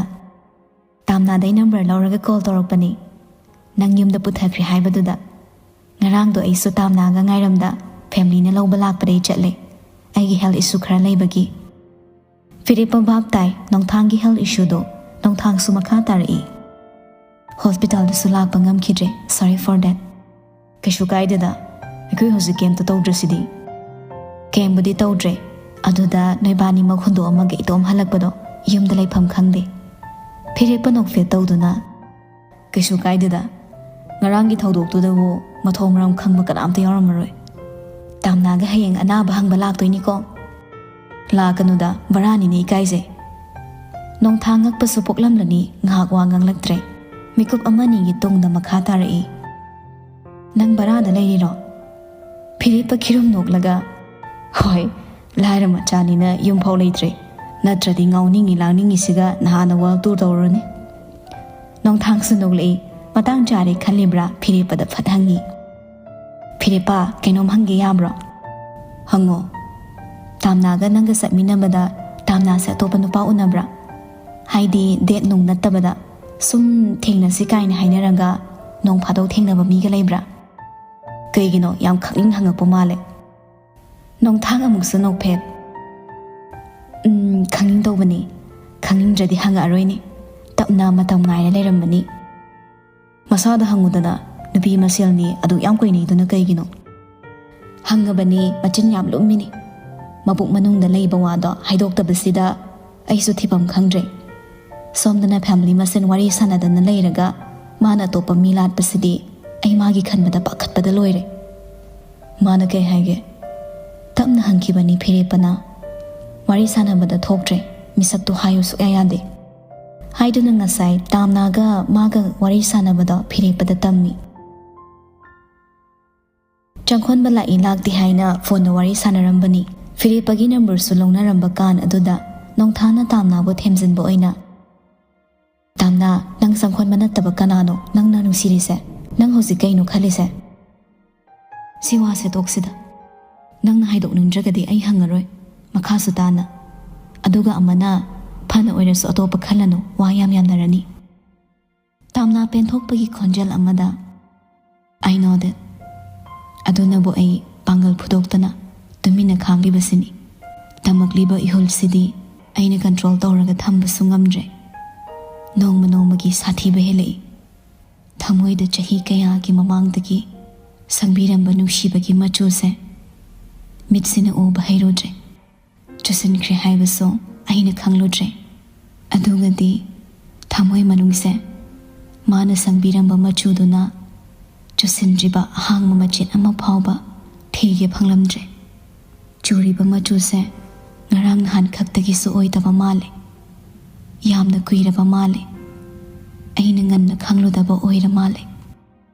"ꯇꯥꯝꯅꯥꯗꯩ ꯅꯝꯕꯔ ꯂꯧꯔꯒ ꯀꯣꯜ ꯇꯧꯔꯛꯄꯅꯤ꯫ ꯅꯪ ꯌꯨꯝꯗ ꯄꯨꯊꯈ꯭ꯔꯦ ꯍꯥꯏꯕꯗꯨꯗ꯫ ꯉꯔꯥꯡꯗꯣ ꯑꯩꯁꯨ ꯇꯥꯝꯅꯥꯒ ꯉꯥꯏꯔꯝꯗ ꯐꯦꯃꯤꯂꯤꯅ ꯂꯧꯕ ꯂꯥꯛꯄꯗꯩ ꯆꯠꯂꯦ꯫ ꯑꯩꯒꯤ ꯍꯦꯜꯊ ꯏꯁꯨ ꯈꯔ ꯂꯩꯕꯒꯤ"꯫ ꯐꯤꯔꯦꯞꯄ ꯚꯥꯞ ꯇꯥꯏ, ꯅꯣꯡꯊꯥꯡꯒꯤ ꯍꯦꯜꯊ ꯏꯁꯨꯗꯣ꯫ ꯅꯣꯡꯊꯥꯡꯁꯨ ꯃꯈꯥ ꯇꯥꯔꯛꯏ, "ꯍꯣꯁꯄꯤꯇꯥꯜꯗꯁꯨ ꯂꯥꯛꯄ ꯉꯝꯈꯤꯗ꯭ꯔꯦ꯫ Sorry for that"꯫ "ꯀꯩꯁꯨ ꯀꯥꯏꯗꯦꯗ, ꯑꯩꯈꯣꯏ ꯍꯧꯖꯤꯛ ꯀꯩꯝꯇ ꯇꯧꯗ꯭ꯔꯁꯤꯗꯤ"꯫ "ꯀꯩꯝꯕꯨꯗꯤ ꯇꯧꯗ꯭ꯔꯦ, ꯑꯗꯨꯗ ꯅꯣꯏꯕꯥꯅꯤꯃꯛ ꯍꯨꯟꯗꯣꯛꯑꯝꯃꯒ ꯏꯇꯣꯝ ꯍꯜꯂꯛꯄꯗꯣ ꯌꯨꯝꯗ ꯂꯩꯐꯝ ꯈꯪꯗꯦ"꯫ ꯐꯤꯔꯦꯞꯄ ꯅꯣꯛꯐꯦꯠ ꯇꯧꯗꯨꯅ, "ꯀꯩꯁꯨ ꯀꯥꯏꯗꯦꯗ, ꯉꯔꯥꯡꯒꯤ ꯊꯧꯗꯣꯛꯇꯨꯗꯕꯨ ꯃꯊꯣꯡ ꯃꯔꯝ ꯈꯪꯕ ꯀꯅꯥꯝꯇ ꯌꯥꯎꯔꯝꯃꯔꯣꯏ꯫ ꯇꯥꯝꯅꯥꯒ ꯍꯌꯦꯡ ꯑꯅꯥꯕ ꯍꯪꯕ ꯂꯥꯛꯇꯣꯏꯅꯤꯀꯣ"꯫ "ꯂꯥꯛꯀꯅꯨꯗ, ꯚꯔꯥꯅꯤꯅꯦ, ꯏꯀꯥꯏꯖꯩ"꯫ ꯅꯣꯡꯊꯥꯡ ꯉꯛꯄꯁꯨ ꯄꯣꯛꯂꯝꯂꯅꯤ, ꯉꯥꯏꯍꯥꯛ ꯋꯥ ꯉꯥꯡꯂꯛꯇ꯭ꯔꯦ꯫ ꯃꯤꯀꯨꯞ ꯑꯃꯅꯤꯒꯤ ꯇꯨꯡꯗ ꯃꯈꯥ ꯇꯥꯔꯛꯏ, "ꯅꯪ ꯚꯔꯥꯗ ꯂꯩꯔꯤꯔꯣ?" ꯐꯤꯔꯦꯞꯄ ꯈꯤꯔꯨꯝ ꯅꯣꯛꯂꯒ, "ꯍꯣꯏ, ꯂꯥꯏꯔ ꯃꯆꯥꯅꯤꯅ ꯌꯨꯝꯐꯥꯎ ꯂꯩꯇ꯭ꯔꯦ, ꯅꯠꯇ꯭ꯔꯗꯤ ꯉꯥꯎꯅꯤꯡꯉꯤ ꯂꯥꯡꯅꯤꯡꯉꯤꯁꯤꯒ ꯅꯍꯥꯟꯅ ꯋꯥꯔꯜ ꯇꯨꯔ ꯇꯧꯔꯨꯔꯅꯤ"꯫ ꯅꯣꯡꯊꯥꯡꯁꯨ ꯅꯣꯛꯂꯛꯏ꯫ "ꯃꯇꯥꯡ ꯆꯥꯔꯦ ꯈꯜꯂꯤꯕ꯭ꯔꯥ?" ꯐꯤꯔꯦꯞꯄꯗ ꯐꯠ ꯍꯪꯉꯤ꯫ "ꯐꯤꯔꯦꯞꯄ, ꯀꯩꯅꯣꯝ ꯍꯪꯒꯦ ꯌꯥꯕ꯭ꯔꯣ?" "ꯍꯪꯉꯣ"꯫ "ꯇꯥꯝꯅꯥꯒ ꯅꯪꯒ ꯆꯠꯃꯤꯟꯅꯕꯗ ꯇꯥꯝꯅꯥꯁꯦ ꯑꯇꯣꯞꯄ ꯅꯨꯄꯥ ꯎꯅꯕ꯭ꯔꯥ? ꯍꯥꯏꯗꯤ ꯗꯦꯠ ꯅꯨꯡ ꯅꯠꯇꯕꯗ, ꯁꯨꯝ ꯊꯦꯡꯅꯁꯤ ꯀꯥꯏꯅ ꯍꯥꯏꯅꯔꯒ ꯅꯣꯡ ꯐꯥꯗꯣꯛ ꯊꯦꯡꯅꯕ ꯃꯤꯒ ꯂꯩꯕ꯭ꯔꯥ?" "ꯀꯩꯒꯤꯅꯣ ꯌꯥꯝ ꯈꯪꯅꯤꯡ ꯍꯪꯉꯛꯄ ꯃꯥꯜꯂꯦ"꯫ ꯅꯣꯡꯊꯥꯡ ꯑꯃꯨꯛꯁꯨ ꯅꯣꯛꯐꯦꯠ꯫ "ꯎꯝ, ꯈꯪꯅꯤꯡ ꯇꯧꯕꯅꯤ꯫ ꯈꯪꯅꯤꯡꯗ꯭ꯔꯗꯤ ꯍꯪꯉꯛꯑꯔꯣꯏꯅꯦ꯫ ꯇꯞꯅ ꯃꯇꯝ ꯉꯥꯏꯔ ꯂꯩꯔꯝꯕꯅꯤ"꯫ "ꯃꯁꯥꯗ ꯍꯪꯉꯨꯗꯅ, ꯅꯨꯄꯤ ꯃꯁꯦꯜꯅꯤ ꯑꯗꯨꯛ ꯌꯥꯝ ꯀꯣꯏꯅꯩꯗꯨꯅ ꯀꯩꯒꯤꯅꯣ?" "ꯍꯪꯉꯕꯅꯤ, ꯃꯆꯤꯟ ꯌꯥꯝ ꯂꯨꯝꯃꯤꯅꯤ꯫ ꯃꯕꯨꯛ ꯃꯅꯨꯡꯗ ꯂꯩꯕ ꯋꯥꯗꯣ ꯍꯥꯏꯗꯣꯛꯇꯕꯁꯤꯗ ꯑꯩꯁꯨ ꯊꯤꯐꯝ ꯈꯪꯗ꯭ꯔꯦ꯫ ꯁꯣꯝꯗꯅ ꯐꯦꯃꯤꯂꯤ ꯃꯁꯦꯟ ꯋꯥꯔꯤ ꯁꯥꯟꯅꯗꯅ ꯂꯩꯔꯒ ꯃꯥꯅ ꯑꯇꯣꯞꯄ ꯃꯤ ꯂꯥꯠꯄꯁꯤꯗꯤ ꯑꯩ ꯃꯥꯒꯤ ꯈꯟꯕꯗ ꯄꯥꯈꯠꯄꯗ ꯂꯣꯏꯔꯦ"꯫ "ꯃꯥꯅ ꯀꯩ ꯍꯥꯏꯒꯦ?" ꯇꯞꯅ ꯍꯪꯈꯤꯕꯅꯤ ꯐꯤꯔꯦꯞꯄꯅ꯫ "ꯋꯥꯔꯤ ꯁꯥꯟꯅꯕꯗ ꯊꯣꯛꯇ꯭ꯔꯦ, ꯃꯤꯁꯛꯇꯨ ꯍꯥꯏꯌꯨ ꯁꯨꯛꯌꯥ ꯌꯥꯗꯦ" ꯍꯥꯏꯗꯨꯅ ꯉꯁꯥꯏ ꯇꯥꯝꯅꯥꯒ ꯃꯥꯒ ꯋꯥꯔꯤ ꯁꯥꯟꯅꯕꯗꯣ ꯐꯤꯔꯦꯞꯄꯗ ꯇꯝꯃꯤ꯫ ꯆꯪꯈꯣꯟꯕ ꯂꯥꯛꯏ ꯂꯥꯛꯇꯦ ꯍꯥꯏꯅ ꯐꯣꯟꯗ ꯋꯥꯔꯤ ꯁꯥꯟꯅꯔꯝꯕꯅꯤ꯫ ꯐꯤꯔꯦꯞꯄꯒꯤ ꯅꯝꯕꯔꯁꯨ ꯂꯧꯅꯔꯝꯕ ꯀꯥꯟ ꯑꯗꯨꯗ ꯅꯣꯡꯊꯥꯡꯅ ꯇꯥꯝꯅꯥꯕꯨ ꯊꯦꯝꯖꯤꯟꯕ ꯑꯣꯏꯅ, "ꯇꯥꯝꯅꯥ, ꯅꯪ ꯆꯪꯈꯣꯟꯕ ꯅꯠꯇꯕ ꯀꯅꯥꯅꯣ ꯅꯪꯅ ꯅꯨꯡꯁꯤꯔꯤꯁꯦ? ꯅꯪ ꯍꯧꯖꯤꯛ ꯀꯩꯅꯣ ꯈꯜꯂꯤꯁꯦ?" "ꯁꯤ ꯋꯥꯁꯦ ꯇꯣꯛꯁꯤꯗ꯫ ꯅꯪꯅ ꯍꯥꯏꯗꯣꯛꯅꯤꯡꯗ꯭ꯔꯒꯗꯤ ꯑꯩ ꯍꯪꯉꯔꯣꯏ ꯃꯈꯥꯁꯨ ꯇꯥꯅ꯫ ꯑꯗꯨꯒ ꯑꯃꯅ ꯐꯅ ꯑꯣꯏꯔꯁꯨ ꯑꯇꯣꯞꯄ ꯈꯜꯂꯅꯨ, ꯋꯥ ꯌꯥꯝ ꯌꯥꯝꯅꯔꯅꯤ"꯫ ꯇꯥꯝꯅꯥ ꯄꯦꯟꯊꯣꯛꯄꯒꯤ ꯈꯣꯟꯖꯦꯜ ꯑꯃꯗ, "I know that꯫ ꯑꯗꯨꯅꯕꯨ ꯑꯩ ꯄꯥꯡꯒꯜ ꯐꯨꯗꯣꯛꯇꯅ ꯇꯨꯃꯤꯟꯅ ꯈꯥꯡꯂꯤꯕꯁꯤꯅꯤ꯫ ꯇꯝꯃꯛꯂꯤꯕ ꯏꯍꯨꯜꯁꯤꯗꯤ ꯑꯩꯅ ꯀꯟꯇ꯭ꯔꯣꯜ ꯇꯧꯔꯒ ꯊꯝꯕꯁꯨ ꯉꯝꯗ꯭ꯔꯦ꯫ ꯅꯣꯡꯃ ꯅꯣꯡꯃꯒꯤ ꯁꯥꯊꯤꯕ ꯍꯦꯜꯂꯛꯏ꯫ ꯊꯃꯣꯏꯗ ꯆꯍꯤ ꯀꯌꯥꯒꯤ ꯃꯃꯥꯡꯗꯒꯤ ꯁꯪꯕꯤꯔꯝꯕ ꯅꯨꯡꯁꯤꯕꯒꯤ ꯃꯆꯨꯁꯦ ꯃꯤꯠꯁꯤꯅ ꯎꯕ ꯍꯩꯔꯨꯗ꯭ꯔꯦ꯫ ꯆꯨꯁꯤꯟꯈ꯭ꯔꯦ ꯍꯥꯏꯕꯁꯨ ꯑꯩꯅ ꯈꯪꯂꯨꯗ꯭ꯔꯦ꯫ ꯑꯗꯨꯒꯗꯤ ꯊꯃꯣꯏ ꯃꯅꯨꯡꯁꯦ ꯃꯥꯅ ꯁꯪꯕꯤꯔꯝꯕ ꯃꯆꯨꯗꯨꯅ ꯆꯨꯁꯤꯟꯗ꯭ꯔꯤꯕ ꯑꯍꯥꯡꯕ ꯃꯆꯦꯠ ꯑꯃ ꯐꯥꯎꯕ ꯊꯤꯒꯦ ꯐꯪꯂꯝꯗ꯭ꯔꯦ꯫ ꯆꯨꯔꯤꯕ ꯃꯆꯨꯁꯦ ꯉꯔꯥꯡ ꯅꯍꯥꯟ ꯈꯛꯇꯒꯤꯁꯨ ꯑꯣꯏꯗꯕ ꯃꯥꯜꯂꯦ꯫ ꯌꯥꯝꯅ ꯀꯨꯏꯔꯕ ꯃꯥꯜꯂꯦ꯫ ꯑꯩꯅ ꯉꯟꯅ ꯈꯪꯂꯨꯗꯕ ꯑꯣꯏꯔ ꯃꯥꯜꯂꯦ"꯫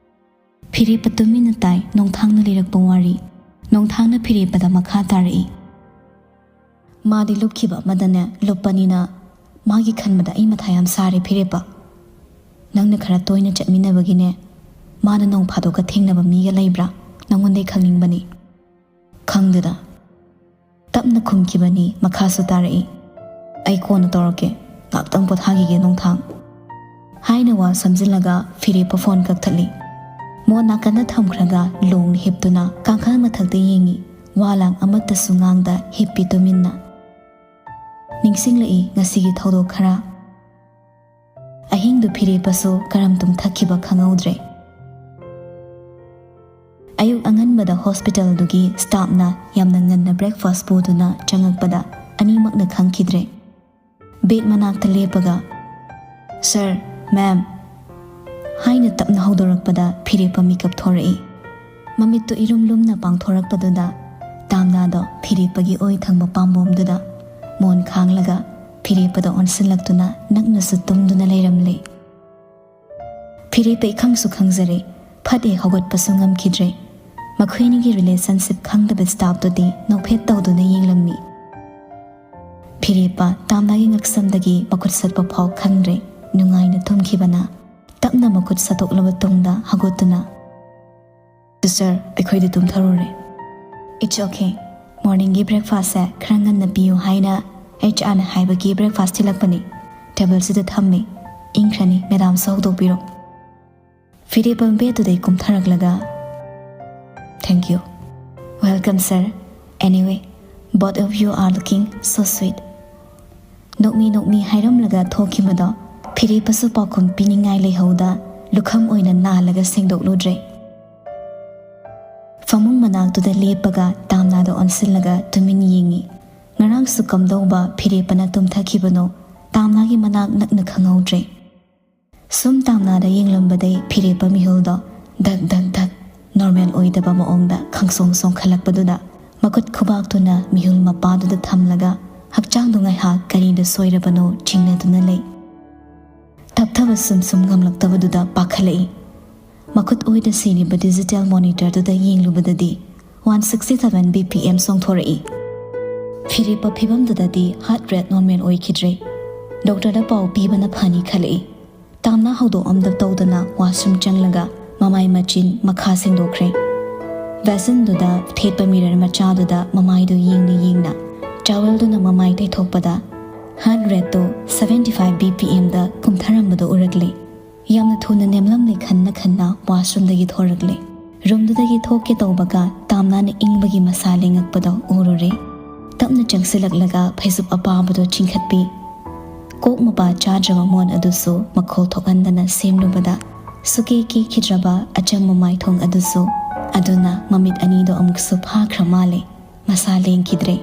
ꯐꯤꯔꯦꯞꯄ ꯇꯨꯃꯤꯟꯅ ꯇꯥꯏ ꯅꯣꯡꯊꯥꯡꯅ ꯂꯤꯔꯛꯄ ꯋꯥꯔꯤ꯫ ꯅꯣꯡꯊꯥꯡꯅ ꯐꯤꯔꯦꯞꯄꯗ ꯃꯈꯥ ꯇꯥꯔꯛꯏ꯫ ꯃꯥꯗꯤ ꯂꯨꯞꯈꯤꯕ ꯑꯃꯗꯅꯦ ꯂꯨꯞꯄꯅꯤꯅ ꯃꯥꯒꯤ ꯈꯟꯕꯗ ꯑꯩ ꯃꯊꯥ ꯌꯥꯝ ꯁꯥꯔꯦ ꯐꯤꯔꯦꯞꯄ꯫ ꯅꯪꯅ ꯈꯔ ꯇꯣꯏꯅ ꯆꯠꯃꯤꯟꯅꯕꯒꯤꯅꯦ꯫ ꯃꯥꯅ ꯅꯣꯡ ꯐꯥꯗꯣꯛꯀ ꯊꯦꯡꯅꯕ ꯃꯤꯒ ꯂꯩꯕ꯭ꯔꯥ? ꯅꯪꯉꯣꯟꯗꯩ ꯈꯪꯅꯤꯡꯕꯅꯤ꯫ ꯈꯪꯗꯦꯗ꯫ ꯇꯞꯅ ꯈꯨꯝꯈꯤꯕꯅꯤ꯫ ꯃꯈꯥꯁꯨ ꯇꯥꯔꯛꯏ꯫ ꯑꯩ ꯀꯣꯟꯅ ꯇꯧꯔꯛꯀꯦ꯫ ꯉꯥꯛꯇꯪ ꯄꯣꯊꯥꯈꯤꯒꯦ ꯅꯣꯡꯊꯥꯡ꯫ ꯍꯥꯏꯅ ꯋꯥ ꯁꯝꯖꯤꯜꯂꯒ ꯐꯤꯔꯦꯞꯄ ꯐꯣꯟ ꯀꯛꯊꯠꯂꯤ꯫ ꯃꯣꯟ ꯅꯥꯀꯟꯗ ꯊꯝꯈ꯭ꯔꯒ ꯂꯣꯡꯅ ꯍꯤꯞꯇꯨꯅ ꯀꯥꯡꯈꯜ ꯃꯊꯛꯇ ꯌꯦꯡꯉꯤ꯫ ꯋꯥ ꯂꯥꯡ ꯑꯃꯠꯇꯁꯨ ꯉꯥꯡꯗ ꯍꯤꯞꯄꯤ ꯇꯨꯃꯤꯟꯅ꯫ ꯅꯤꯡꯁꯤꯡꯂꯛꯏ ꯉꯁꯤꯒꯤ ꯊꯧꯗꯣꯛ ꯈꯔ꯫ ꯑꯍꯤꯡꯗꯨ ꯐꯤꯔꯦꯞꯄꯁꯨ ꯀꯔꯝ ꯇꯨꯝꯊꯈꯤꯕ ꯈꯪꯍꯧꯗ꯭ꯔꯦ꯫ ꯑꯌꯨꯛ ꯑꯉꯟꯕꯗ ꯍꯣꯁꯄꯤꯇꯥꯜꯗꯨꯒꯤ ꯁ꯭ꯇꯥꯐꯅ ꯌꯥꯝꯅ ꯉꯟꯅ ꯕ꯭ꯔꯦꯛꯐꯥꯁ ꯄꯨꯗꯨꯅ ꯆꯪꯉꯛꯄꯗ ꯑꯅꯤꯃꯛꯅ ꯈꯪꯈꯤꯗ꯭ꯔꯦ꯫ ꯕꯦꯗ ꯃꯅꯥꯛꯇ ꯂꯦꯞꯄꯒ, "ꯁꯔ, ꯃꯦꯝ" ꯍꯥꯏꯅ ꯇꯞꯅ ꯍꯧꯗꯣꯔꯛꯄꯗ ꯐꯤꯔꯦꯞꯄ ꯃꯤꯀꯞ ꯊꯣꯔꯛꯏ꯫ ꯃꯃꯤꯠꯇꯨ ꯏꯔꯨꯝ ꯂꯨꯝꯅ ꯄꯥꯡꯊꯣꯔꯛꯄꯗꯨꯗ ꯇꯥꯝꯅꯥꯗꯣ ꯐꯤꯔꯦꯞꯄꯒꯤ ꯑꯣꯏ ꯊꯪꯕ ꯄꯥꯝꯕꯣꯝꯗꯨꯗ ꯃꯣꯟ ꯈꯥꯡꯂꯒ ꯐꯤꯔꯦꯞꯄꯗ ꯑꯣꯟꯁꯤꯜꯂꯛꯇꯨꯅ ꯅꯛꯅꯁꯨ ꯇꯨꯝꯗꯨꯅ ꯂꯩꯔꯝꯂꯦ꯫ ꯐꯤꯔꯦꯞꯄ ꯏꯈꯪꯁꯨ ꯈꯪꯖꯔꯦ꯫ ꯐꯠ ꯍꯦꯛ ꯍꯧꯒꯠꯄꯁꯨ ꯉꯝꯈꯤꯗ꯭ꯔꯦ꯫ ꯃꯈꯣꯏ ꯑꯅꯤꯒꯤ ꯔꯤꯂꯦꯁꯟꯁꯤꯞ ꯈꯪꯗꯕ ꯁ꯭ꯇꯥꯐꯇꯨꯗꯤ ꯅꯣꯛꯐꯦꯠ ꯇꯧꯗꯨꯅ ꯌꯦꯡꯂꯝꯃꯤ꯫ ꯐꯤꯔꯦꯞꯄ ꯇꯥꯝꯅꯥꯒꯤ ꯉꯛꯁꯝꯗꯒꯤ ꯃꯈꯨꯠ ꯁꯠꯄ ꯐꯥꯎ ꯈꯪꯗ꯭ꯔꯦ꯫ ꯅꯨꯡꯉꯥꯏꯅ ꯇꯨꯝꯈꯤꯕꯅ꯫ ꯇꯞꯅ ꯃꯈꯨꯠ ꯁꯠꯇꯣꯛꯂꯕ ꯇꯨꯡꯗ ꯍꯧꯒꯠꯇꯨꯅ, "ꯁꯤꯁꯇꯔ, ꯑꯩꯈꯣꯏꯗꯤ ꯇꯨꯝꯊꯔꯨꯔꯦ꯫ It's okay. ꯃꯣꯔꯅꯤꯡꯒꯤ ꯕ꯭ꯔꯦꯛꯐꯥꯁꯁꯦ ꯈꯔ ꯉꯟꯅ ꯄꯤꯌꯨ ꯍꯥꯏꯅ ꯑꯩꯆ ꯑꯥꯔꯅ ꯍꯥꯏꯕꯒꯤ ꯕ꯭ꯔꯦꯛꯐꯥꯁ ꯊꯤꯜꯂꯛꯄꯅꯤ꯫ ꯇꯦꯕꯜꯁꯤꯗ ꯊꯝꯃꯤ꯫ ꯏꯪꯈ꯭ꯔꯅꯤ, ꯃꯦꯗꯥꯝꯁꯨ ꯍꯧꯗꯣꯛꯄꯤꯔꯣ꯫" ꯐꯤꯔꯦꯞꯄ ꯕꯦꯗꯇꯨꯗꯩ ꯀꯨꯝꯊꯔꯛꯂꯒ, "Thank you." "Welcome, sir. Anyway, both of you are looking so sweet." ꯅꯣꯛꯃꯤ ꯅꯣꯛꯃꯤ ꯍꯥꯏꯔꯝꯂꯒ ꯊꯣꯛꯈꯤꯕꯗꯣ ꯐꯤꯔꯦꯞꯄꯁꯨ ꯄꯥꯎꯈꯨꯝ ꯄꯤꯅꯤꯡꯉꯥꯏ ꯂꯩꯍꯧꯗ ꯂꯨꯈꯝ ꯑꯣꯏꯅ ꯅꯥꯜꯂꯒ ꯁꯦꯡꯗꯣꯛꯂꯨꯗ꯭ꯔꯦ꯫ ꯐꯃꯨꯡ ꯃꯅꯥꯛꯇꯨꯗ ꯂꯦꯞꯄꯒ ꯇꯥꯝꯅꯥꯗ ꯑꯣꯟꯁꯤꯜꯂꯒ ꯇꯨꯃꯤꯟ ꯌꯦꯡꯉꯤ꯫ ꯉꯔꯥꯡꯁꯨ ꯀꯝꯗꯧꯕ ꯐꯤꯔꯦꯞꯄꯅ ꯇꯨꯝꯊꯈꯤꯕꯅꯣ ꯇꯥꯝꯅꯥꯒꯤ ꯃꯅꯥꯛ ꯅꯛꯅ ꯈꯪꯍꯧꯗ꯭ꯔꯦ꯫ ꯁꯨꯝ ꯇꯥꯝꯅꯥꯗ ꯌꯦꯡꯂꯝꯕꯗꯩ ꯐꯤꯔꯦꯞꯄ ꯃꯤꯍꯨꯜꯗꯣ ꯙꯛ ꯙꯛ ꯙꯛ ꯅꯣꯔꯃꯦꯜ ꯑꯣꯏꯗꯕ ꯃꯑꯣꯡꯗ ꯈꯪꯁꯣꯡ ꯁꯣꯡꯈꯠꯂꯛꯄꯗꯨꯗ ꯃꯈꯨꯠ ꯈꯨꯕꯥꯛꯇꯨꯅ ꯃꯤꯍꯨꯜ ꯃꯄꯥꯗꯨꯗ ꯊꯝꯂꯒ ꯍꯛꯆꯥꯡꯗꯨ ꯉꯥꯏꯍꯥꯛ ꯀꯔꯤꯗ ꯁꯣꯏꯔꯕꯅꯣ ꯆꯤꯡꯅꯗꯨꯅ ꯂꯩ꯫ ꯇꯞꯊꯕ ꯁꯨꯝ ꯁꯨꯝ ꯉꯝꯂꯛꯇꯕꯗꯨꯗ ꯄꯥꯈꯠꯂꯛꯏ꯫ ꯃꯈꯨꯠ ꯑꯣꯏꯗ ꯁꯤꯔꯤꯕ ꯗꯤꯖꯤꯇꯦꯜ ꯃꯣꯅꯤꯇꯔꯗꯨꯗ ꯌꯦꯡꯂꯨꯕꯗꯗꯤ one sixty seven B P M ꯆꯣꯡꯊꯣꯔꯛꯏ꯫ ꯐꯤꯔꯦꯞꯄ ꯐꯤꯕꯝꯗꯨꯗꯗꯤ ꯍꯥꯔꯠ ꯔꯦꯠ ꯅꯣꯔꯃꯦꯜ ꯑꯣꯏꯈꯤꯗ꯭ꯔꯦ꯫ ꯗꯣꯛꯇꯔꯗ ꯄꯥꯎ ꯄꯤꯕꯅ ꯐꯅꯤ ꯈꯜꯂꯛꯏ꯫ ꯇꯥꯝꯅ ꯍꯧꯗꯣꯛꯑꯝꯗ ꯇꯧꯗꯅ ꯋꯥꯁꯔꯨꯝ ꯆꯪꯂꯒ ꯃꯃꯥꯏ ꯃꯆꯤꯟ ꯃꯈꯥ ꯁꯦꯡꯗꯣꯛꯈ꯭ꯔꯦ꯫ ꯕꯦꯁꯤꯟꯗꯨꯗ ꯊꯦꯠꯄ ꯃꯤꯔꯔ ꯃꯆꯥꯗꯨꯗ ꯃꯃꯥꯏꯗꯨ ꯌꯦꯡꯅ ꯌꯦꯡꯅ ꯇꯥꯋꯦꯜꯗꯨꯅ ꯃꯃꯥꯏ ꯇꯩꯊꯣꯛꯄꯗ ꯍꯥꯔꯠ ꯔꯦꯠꯇꯨ ꯁꯚꯦꯟꯇꯤ ꯐꯥꯏꯚ ꯕꯤ ꯄꯤ ꯑꯦꯝꯗ ꯀꯨꯝꯊꯔꯝꯕꯗꯨ ꯎꯔꯛꯂꯦ꯫ ꯌꯥꯝꯅ ꯊꯨꯅ ꯅꯦꯝꯂꯝꯂꯦ ꯈꯟꯅ ꯈꯟꯅ ꯋꯥꯁꯔꯨꯝꯗꯒꯤ ꯊꯣꯔꯛꯂꯦ꯫ ꯔꯨꯝꯗꯨꯗꯒꯤ ꯊꯣꯛꯀꯦ ꯇꯧꯕꯒ ꯇꯥꯝꯅꯥꯅ ꯏꯪꯕꯒꯤ ꯃꯁꯥ ꯂꯦꯡꯉꯛꯄꯗꯣ ꯎꯔꯨꯔꯦ꯫ ꯇꯞꯅ ꯆꯪꯁꯤꯜꯂꯛꯂꯒ ꯐꯩꯖꯨꯞ ꯑꯄꯥꯕꯗꯣ ꯆꯤꯡꯈꯠꯄꯤ꯫ ꯀꯣꯛ ꯃꯄꯥ ꯆꯥꯗ꯭ꯔꯕ ꯃꯣꯟ ꯑꯗꯨꯁꯨ ꯃꯈꯣꯜ ꯊꯣꯛꯍꯟꯗꯅ ꯁꯦꯝꯂꯨꯕꯗ ꯁꯨꯀꯤ ꯀꯤꯈꯤꯗ꯭ꯔꯕ ꯑꯆꯝꯕ ꯃꯥꯏꯊꯣꯡ ꯑꯗꯨꯁꯨ ꯑꯗꯨꯅ ꯃꯃꯤꯠ ꯑꯅꯤꯗꯣ ꯑꯃꯨꯛꯁꯨ ꯐꯥꯈ꯭ꯔ ꯃꯥꯜꯂꯦ꯫ ꯃꯁꯥ ꯂꯦꯡꯈꯤꯗ꯭ꯔꯦ꯫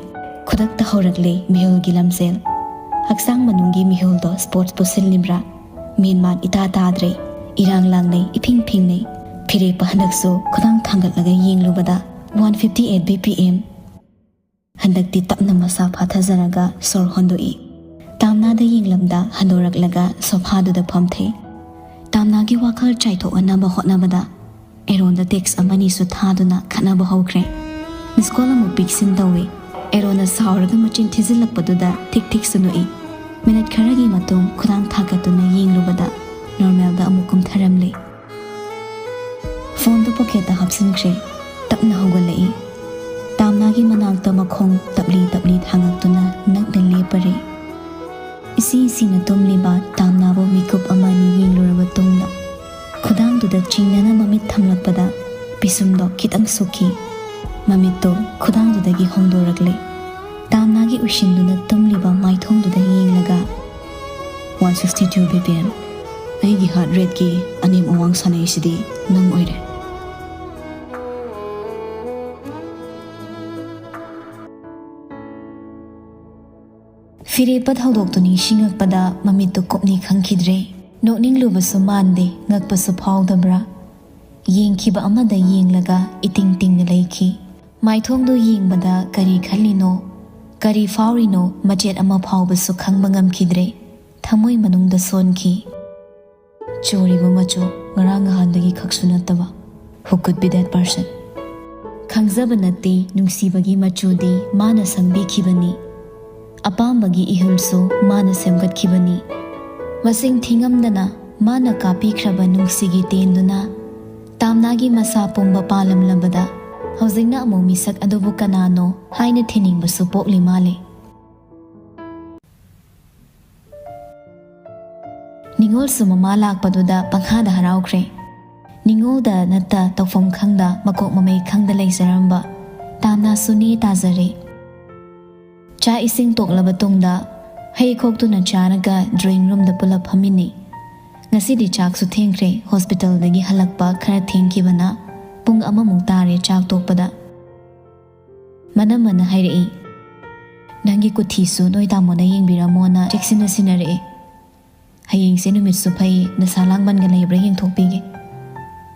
ꯈꯨꯗꯛꯇ ꯍꯧꯔꯛꯂꯦ ꯃꯤꯍꯨꯜꯒꯤ ꯂꯝꯖꯦꯜ꯫ ꯍꯛꯆꯥꯡ ꯃꯅꯨꯡꯒꯤ ꯃꯤꯍꯨꯜꯗꯣ ꯁ꯭ꯄꯣꯔꯠꯁ ꯄꯨꯁꯤꯜꯂꯤꯕ꯭ꯔꯥ? ꯃꯦꯟꯃꯥꯟ ꯏꯇꯥ ꯇꯥꯗ꯭ꯔꯦ꯫ ꯏꯔꯥꯡ ꯂꯥꯡꯅꯩ, ꯏꯐꯤꯡ ꯐꯤꯡꯅꯩ꯫ ꯐꯤꯔꯦꯞꯄ ꯍꯟꯗꯛꯁꯨ ꯈꯨꯗꯥꯡ ꯊꯥꯡꯒꯠꯂꯒ ꯌꯦꯡꯂꯨꯕꯗ one fifty eight B P M. ꯍꯟꯗꯛꯇꯤ ꯇꯞꯅ ꯃꯁꯥ ꯐꯥꯊꯖꯔꯒ ꯁꯣꯔ ꯍꯣꯟꯗꯣꯛꯏ꯫ ꯇꯥꯝꯅꯥꯗ ꯌꯦꯡꯂꯝꯗ ꯍꯟꯗꯣꯔꯛꯂꯒ ꯁꯣꯐꯥꯗꯨꯗ ꯐꯝꯊꯩ꯫ ꯇꯥꯝꯅꯥꯒꯤ ꯋꯥꯈꯜ ꯆꯥꯏꯊꯣꯛꯅꯅꯕ ꯍꯣꯠꯅꯕꯗ ꯑꯦꯔꯣꯟꯗ ꯇꯦꯛꯁ ꯑꯃꯅꯤꯁꯨ ꯊꯥꯗꯨꯅ ꯈꯠꯅꯕ ꯍꯧꯈ꯭ꯔꯦ꯫ ꯃꯤꯁ ꯀꯣꯜ ꯑꯃꯨꯛ ꯄꯤꯛꯁꯤꯟ ꯇꯧꯏ꯫ ꯑꯦꯔꯣꯟꯅ ꯁꯥꯎꯔꯒ ꯃꯆꯤꯟ ꯊꯤꯖꯤꯜꯂꯛꯄꯗꯨꯗ ꯊꯤꯛ ꯊꯤꯛꯁꯨ ꯅꯣꯛꯏ꯫ ꯃꯤꯅꯠ ꯈꯔꯒꯤ ꯃꯇꯨꯡ ꯈꯨꯗꯥꯡ ꯊꯥꯒꯠꯇꯨꯅ ꯌꯦꯡꯂꯨꯕꯗ ꯅꯣꯔꯃꯦꯜꯗ ꯑꯃꯨꯛ ꯀꯨꯝꯊꯔꯝꯂꯦ꯫ ꯐꯣꯟꯗꯨ ꯄꯣꯀꯦꯠꯇ ꯍꯥꯞꯆꯤꯟꯈ꯭ꯔꯦ꯫ ꯇꯞꯅ ꯍꯧꯒꯠꯂꯛꯏ꯫ ꯇꯥꯝꯅꯥꯒꯤ ꯃꯅꯥꯛꯇ ꯃꯈꯣꯡ ꯇꯞꯂꯤ ꯇꯞꯂꯤ ꯊꯥꯡꯒꯠꯇꯨꯅ ꯅꯛꯅ ꯂꯦꯞꯄꯔꯦ꯫ ꯏꯁꯤ ꯏꯁꯤꯅ ꯇꯨꯝꯂꯤꯕ ꯇꯥꯝꯅꯥꯕꯨ ꯃꯤꯀꯨꯞ ꯑꯃ ꯑꯅꯤ ꯌꯦꯡꯂꯨꯔꯕ ꯇꯨꯡꯗ ꯈꯨꯗꯥꯡꯗꯨꯗ ꯆꯤꯡꯅꯅ ꯃꯃꯤꯠ ꯊꯝꯂꯛꯄꯗ ꯄꯤꯁꯨꯝꯗꯣ ꯈꯤꯇꯪ ꯁꯨꯛꯈꯤ꯫ ꯃꯃꯤꯠꯇꯣ ꯈꯨꯗꯥꯡꯗꯨꯗꯒꯤ ꯍꯣꯡꯗꯣꯔꯛꯂꯦ꯫ ꯇꯥꯝꯅꯥꯒꯤ ꯎꯏꯁꯤꯟꯗꯨꯅ ꯇꯨꯝꯂꯤꯕ ꯃꯥꯏꯊꯣꯡꯗꯨꯗ ꯌꯦꯡꯂꯒ, "one sixty two B P M. ꯑꯩꯒꯤ ꯍꯥꯔꯠ ꯔꯦꯠꯀꯤ ꯑꯅꯦꯝ ꯑꯋꯥꯡ ꯁꯥꯟꯅꯩꯁꯤꯗꯤ ꯅꯪ ꯑꯣꯏꯔꯦ꯫" ꯐꯤꯔꯦꯞꯄ ꯊꯧꯗꯣꯛꯇꯨ ꯅꯤꯡꯁꯤꯡꯉꯛꯄꯗ ꯃꯃꯤꯠꯇꯨ ꯀꯨꯞꯅꯤ ꯈꯪꯈꯤꯗ꯭ꯔꯦ꯫ ꯅꯣꯛꯅꯤꯡꯂꯨꯕꯁꯨ ꯃꯥꯟꯗꯦ, ꯉꯛꯄꯁꯨ ꯐꯥꯎꯗꯕ꯭ꯔꯥ? ꯌꯦꯡꯈꯤꯕ ꯑꯃꯗ ꯌꯦꯡꯂꯒ ꯏꯇꯤꯡ ꯇꯤꯡꯅ ꯂꯩꯈꯤ꯫ ꯃꯥꯏꯊꯣꯡꯗꯨ ꯌꯦꯡꯕꯗ ꯀꯔꯤ ꯈꯜꯂꯤꯅꯣ, ꯀꯔꯤ ꯐꯥꯎꯔꯤꯅꯣ ꯃꯆꯦꯠ ꯑꯃ ꯐꯥꯎꯕꯁꯨ ꯈꯪꯕ ꯉꯝꯈꯤꯗ꯭ꯔꯦ꯫ ꯊꯃꯣꯏ ꯃꯅꯨꯡꯗ ꯁꯣꯟꯈꯤ꯫ ꯆꯨꯔꯤꯕ ꯃꯆꯨ ꯉꯔꯥꯡ ꯅꯍꯥꯟꯗꯒꯤ ꯈꯛꯁꯨ ꯅꯠꯇꯕ꯫ Who could be that person? ꯈꯪꯖꯕ ꯅꯠꯇꯦ ꯅꯨꯡꯁꯤꯕꯒꯤ ꯃꯆꯨꯗꯤ ꯃꯥꯅ ꯁꯪꯕꯤꯈꯤꯕꯅꯤ꯫ ꯑꯄꯥꯝꯕꯒꯤ ꯏꯍꯨꯜꯁꯨ ꯃꯥꯅ ꯁꯦꯝꯒꯠꯈꯤꯕꯅꯤ꯫ ꯃꯁꯤꯡ ꯊꯤꯉꯝꯗꯅ ꯃꯥꯅ ꯀꯥꯞꯄꯤꯈ꯭ꯔꯕ ꯅꯨꯡꯁꯤꯒꯤ ꯇꯦꯟꯗꯨꯅ ꯇꯥꯝꯅꯥꯒꯤ ꯃꯁꯥ ꯄꯨꯝꯕ ꯄꯥꯜꯂꯝꯂꯕꯗ ꯍꯧꯖꯤꯛꯅ ꯑꯃꯨꯛ ꯃꯤꯁꯛ ꯑꯗꯨꯕꯨ ꯀꯅꯥꯅꯣ ꯍꯥꯏꯅ ꯊꯤꯅꯤꯡꯕꯁꯨ ꯄꯣꯛꯂꯤ ꯃꯥꯜꯂꯦ꯫ ꯅꯤꯉꯣꯜꯁꯨ ꯃꯃꯥ ꯂꯥꯛꯄꯗꯨꯗ ꯄꯪꯍꯥꯗ ꯍꯔꯥꯎꯈ꯭ꯔꯦ꯫ ꯅꯤꯉꯣꯜꯗ ꯅꯠꯇ ꯇꯧꯐꯝ ꯈꯪꯗ ꯃꯀꯣꯛ ꯃꯃꯩ ꯈꯪꯗ ꯂꯩꯖꯔꯝꯕ ꯇꯥꯝꯅꯥꯁꯨ ꯅꯦ ꯇꯥꯖꯔꯦ꯫ ꯆꯥꯛ ꯏꯁꯤꯡ ꯇꯣꯛꯂꯕ ꯇꯨꯡꯗ ꯍꯩ ꯈꯣꯛꯇꯨꯅ ꯆꯥꯔꯒ ꯗ꯭ꯔꯣꯌꯤꯡ ꯔꯨꯝꯗ ꯄꯨꯂꯞ ꯐꯝꯃꯤꯟꯅꯩ꯫ ꯉꯁꯤꯗꯤ ꯆꯥꯛꯁꯨ ꯊꯦꯡꯈ꯭ꯔꯦ, ꯍꯣꯁꯄꯤꯇꯥꯜꯗꯒꯤ ꯍꯜꯂꯛꯄ ꯈꯔ ꯊꯦꯡꯈꯤꯕꯅ ꯄꯨꯡ ꯑꯃꯃꯨꯛ ꯇꯥꯔꯦ ꯆꯥꯛ ꯇꯣꯛꯄꯗ꯫ ꯃꯅꯝꯃꯅ ꯍꯥꯏꯔꯛꯏ, "ꯅꯪꯒꯤ ꯀꯨꯊꯤꯁꯨ ꯅꯣꯏ ꯇꯥꯃꯣꯅ ꯌꯦꯡꯕꯤꯔꯝꯃꯣꯅ ꯆꯦꯛꯁꯤꯟꯅ ꯁꯤꯟꯅꯔꯛꯑꯦ꯫ ꯍꯌꯦꯡꯁꯦ ꯅꯨꯃꯤꯠꯁꯨ ꯐꯩ, ꯅꯁꯥ ꯂꯥꯡꯕꯟꯒ ꯂꯩꯕ꯭ꯔꯥ ꯌꯦꯡꯊꯣꯛꯄꯤꯒꯦ꯫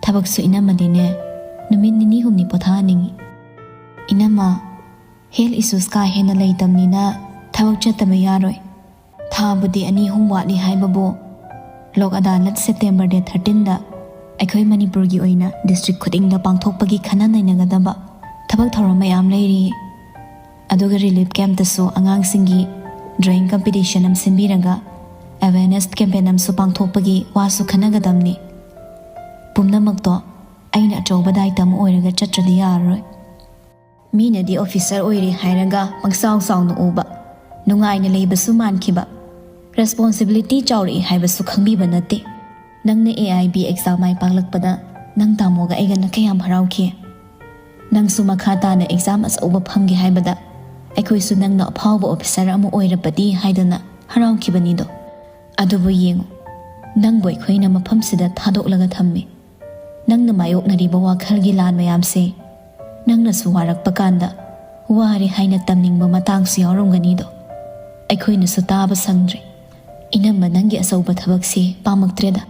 ꯊꯕꯛꯁꯨ ꯏꯅꯝꯃꯗꯤꯅꯦ ꯅꯨꯃꯤꯠ ꯅꯤꯅꯤ ꯍꯨꯝꯅꯤ ꯄꯣꯊꯥꯍꯟꯅꯤꯡꯉꯤ꯫" "ꯏꯅꯝꯃ, ꯍꯦꯜꯊ ꯏꯁꯨꯁ ꯀꯥ ꯍꯦꯟꯅ ꯂꯩꯇꯕꯅꯤꯅ ꯊꯕꯛ ꯆꯠꯇꯕ ꯌꯥꯔꯣꯏ꯫ ꯊꯥꯕꯨꯗꯤ ꯑꯅꯤ ꯑꯍꯨꯝ ꯋꯥꯠꯂꯤ ꯍꯥꯏꯕꯕꯨ ꯂꯣꯛ ꯑꯗꯥꯂꯠ ꯁꯦꯞꯇꯦꯝꯕꯔ ꯗꯦꯠ ꯊꯥꯔꯇꯤꯟꯗ ꯑꯩꯈꯣꯏ ꯃꯅꯤꯄꯨꯔꯒꯤ ꯑꯣꯏꯅ ꯗꯤꯁꯇ꯭ꯔꯤꯛ ꯈꯨꯗꯤꯡꯗ ꯄꯥꯡꯊꯣꯛꯄꯒꯤ ꯈꯟꯅ ꯅꯩꯅꯒꯗꯕ ꯊꯕꯛ ꯊꯧꯔꯝ ꯃꯌꯥꯝ ꯂꯩꯔꯤ꯫ ꯑꯗꯨꯒ ꯔꯤꯂꯤꯐ ꯀꯦꯝꯞꯇꯁꯨ ꯑꯉꯥꯡꯁꯤꯡꯒꯤ ꯗ꯭ꯔꯣꯌꯤꯡ ꯀꯝꯄꯤꯇꯤꯁꯟ ꯑꯃ ꯁꯤꯟꯕꯤꯔꯒ ꯑꯦꯋꯦꯔꯅꯦꯁ ꯀꯦꯝꯄꯦꯟ ꯑꯃꯁꯨ ꯄꯥꯡꯊꯣꯛꯄꯒꯤ ꯋꯥꯁꯨ ꯈꯟꯅꯒꯗꯕꯅꯤ꯫ ꯄꯨꯝꯅꯃꯛꯇꯣ ꯑꯩꯅ ꯑꯆꯧꯕ ꯗꯥꯏꯇ ꯑꯃ ꯑꯣꯏꯔꯒ ꯆꯠꯇ꯭ꯔꯗꯤ ꯌꯥꯔꯔꯣꯏ꯫ ꯃꯤꯅꯗꯤ ꯑꯣꯐꯤꯁꯔ ꯑꯣꯏꯔꯦ ꯍꯥꯏꯔꯒ ꯄꯪꯆꯥꯎ ꯆꯥꯎꯅ ꯎꯕ, ꯅꯨꯡꯉꯥꯏꯅ ꯂꯩꯕꯁꯨ ꯃꯥꯟꯈꯤꯕ, ꯔꯦꯁꯄꯣꯟꯁꯤꯕꯤꯂꯤꯇꯤ ꯆꯥꯎꯔꯛꯏ ꯍꯥꯏꯕꯁꯨ ꯈꯪꯕꯤꯕ ꯅꯠꯇꯦ꯫ ꯅꯪꯅ ꯑꯦ ꯑꯥꯏ ꯕꯤ ꯑꯦꯛꯖꯥꯝ ꯃꯥꯏ ꯄꯥꯛꯂꯛꯄꯗ ꯅꯪ ꯇꯥꯃꯣꯒ ꯑꯩꯒꯅ ꯀꯌꯥꯝ ꯍꯔꯥꯎꯈꯤ꯫ ꯅꯪꯁꯨ ꯃꯈꯥ ꯇꯥꯅ ꯑꯦꯛꯖꯥꯝ ꯑꯆꯧꯕ ꯐꯝꯒꯦ ꯍꯥꯏꯕꯗ ꯑꯩꯈꯣꯏꯁꯨ ꯅꯪꯅ ꯑꯐꯥꯎꯕ ꯑꯣꯐꯤꯁꯔ ꯑꯃ ꯑꯣꯏꯔꯕꯗꯤ ꯍꯥꯏꯗꯅ ꯍꯔꯥꯎꯈꯤꯕꯅꯤꯗꯣ꯫ ꯑꯗꯨꯕꯨ ꯌꯦꯡꯉꯨ, ꯅꯪꯕꯨ ꯑꯩꯈꯣꯏꯅ ꯃꯐꯝꯁꯤꯗ ꯊꯥꯗꯣꯛꯂꯒ ꯊꯝꯃꯤ꯫ ꯅꯪꯅ ꯃꯥꯌꯣꯛꯅꯔꯤꯕ ꯋꯥꯈꯜꯒꯤ ꯂꯥꯟ ꯃꯌꯥꯝꯁꯦ ꯅꯪꯅꯁꯨ ꯋꯥꯔꯛꯄ ꯀꯥꯟꯗ ꯋꯥꯔꯦ ꯍꯥꯏꯅ ꯇꯝꯅꯤꯡꯕ ꯃꯇꯥꯡꯁꯨ ꯌꯥꯎꯔꯝꯒꯅꯤꯗꯣ꯫ ꯑꯩꯈꯣꯏꯅꯁꯨ ꯇꯥꯕ ꯁꯪꯗ꯭ꯔꯦ꯫ ꯏꯅꯝꯃ, ꯅꯪꯒꯤ ꯑꯆꯧꯕ ꯊꯕꯛꯁꯦ ꯄꯥꯝꯃꯛꯇ꯭ꯔꯦꯗ꯫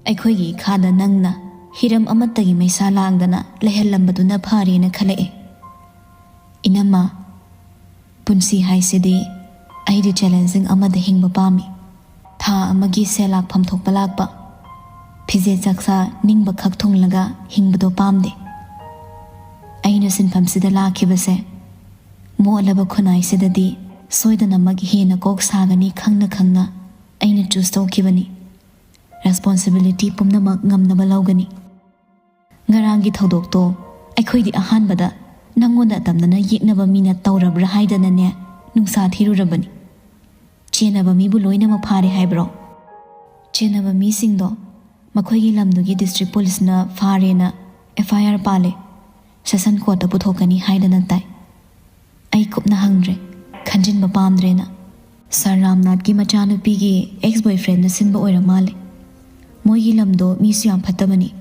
ꯑꯩꯈꯣꯏꯒꯤ ꯏꯈꯥꯗ ꯅꯪꯅ ꯍꯤꯔꯝ ꯑꯃꯠꯇꯒꯤ ꯃꯩꯁꯥ ꯂꯥꯡꯗꯅ ꯂꯩꯍꯜꯂꯝꯕꯗꯨꯅ ꯐꯔꯦꯅ ꯈꯜꯂꯛꯑꯦ꯫ ꯏꯅꯝꯃ, ꯄꯨꯟꯁꯤ ꯍꯥꯏꯁꯤꯗꯤ ꯑꯩꯗꯤ ꯆꯦꯂꯦꯟꯖꯤꯡ ꯑꯃꯗ ꯍꯤꯡꯕ ꯄꯥꯝꯃꯤ꯫ ꯊꯥ ꯑꯃꯒꯤ ꯁꯦꯜ ꯂꯥꯛꯐꯝ ꯊꯣꯛꯄ ꯂꯥꯛꯄ, ꯐꯤꯖꯦꯠ ꯆꯥꯛꯆꯥ ꯅꯤꯡꯕ ꯈꯛ ꯊꯨꯡꯂꯒ ꯍꯤꯡꯕꯗꯣ ꯄꯥꯝꯗꯦ꯫ ꯑꯩꯅ ꯁꯤꯟꯐꯝꯁꯤꯗ ꯂꯥꯛꯈꯤꯕꯁꯦ ꯃꯣꯠꯂꯕ ꯈꯨꯟꯅꯥꯏꯁꯤꯗꯗꯤ ꯁꯣꯏꯗꯅꯃꯛ ꯍꯦꯟꯅ ꯀꯣꯛ ꯁꯥꯒꯅꯤ ꯈꯪꯅ ꯈꯪꯅ ꯑꯩꯅ ꯆꯨꯁ ꯇꯧꯈꯤꯕꯅꯤ꯫ ꯔꯦꯁꯄꯣꯟꯁꯤꯕꯤꯂꯤꯇꯤ ꯄꯨꯝꯅꯃꯛ ꯉꯝꯅꯕ ꯂꯧꯒꯅꯤ꯫ ꯉꯔꯥꯡꯒꯤ ꯊꯧꯗꯣꯛꯇꯣ ꯑꯩꯈꯣꯏꯗꯤ ꯑꯍꯥꯟꯕꯗ ꯅꯪꯉꯣꯟꯗ ꯑꯇꯝꯅꯅ ꯌꯦꯛꯅꯕ ꯃꯤꯅ ꯇꯧꯔꯕ꯭ꯔꯥ ꯍꯥꯏꯗꯅꯅꯦ ꯅꯨꯡꯁꯥ ꯊꯤꯔꯨꯔꯕꯅꯤ꯫ ꯆꯦꯟꯅꯕ ꯃꯤꯕꯨ ꯂꯣꯏꯅꯃꯛ ꯐꯥꯔꯦ ꯍꯥꯏꯕ꯭ꯔꯣ? ꯆꯦꯟꯅꯕ ꯃꯤꯁꯤꯡꯗꯣ ꯃꯈꯣꯏꯒꯤ ꯂꯝꯗꯨꯒꯤ ꯗꯤꯁꯇ꯭ꯔꯤꯛ ꯄꯨꯂꯤꯁꯅ ꯐꯥꯔꯦꯅ ꯑꯦꯐ ꯑꯥꯏ ꯑꯥꯔ ꯄꯥꯜꯂꯦ꯫ ꯁꯦꯁꯟ ꯀꯣꯔꯠꯇ ꯄꯨꯊꯣꯛꯀꯅꯤ ꯍꯥꯏꯗꯅ ꯇꯥꯏ꯫ ꯑꯩ ꯀꯨꯞꯅ ꯍꯪꯗ꯭ꯔꯦ, ꯈꯟꯖꯤꯟꯕ ꯄꯥꯝꯗ꯭ꯔꯦꯅ꯫ ꯁꯥꯔ ꯔꯥꯝꯅꯥꯊꯀꯤ ꯃꯆꯥꯅꯨꯄꯤꯒꯤ ꯑꯦꯛꯁ ꯕꯣꯏꯐ꯭ꯔꯦꯟꯅ ꯁꯤꯟꯕ ꯑꯣꯏꯔ ꯃꯥꯜꯂꯦ꯫ ꯃꯣꯏꯒꯤ ꯂꯝꯗꯣ ꯃꯤꯁꯨ ꯌꯥꯝ ꯐꯠꯇꯕꯅꯤ꯫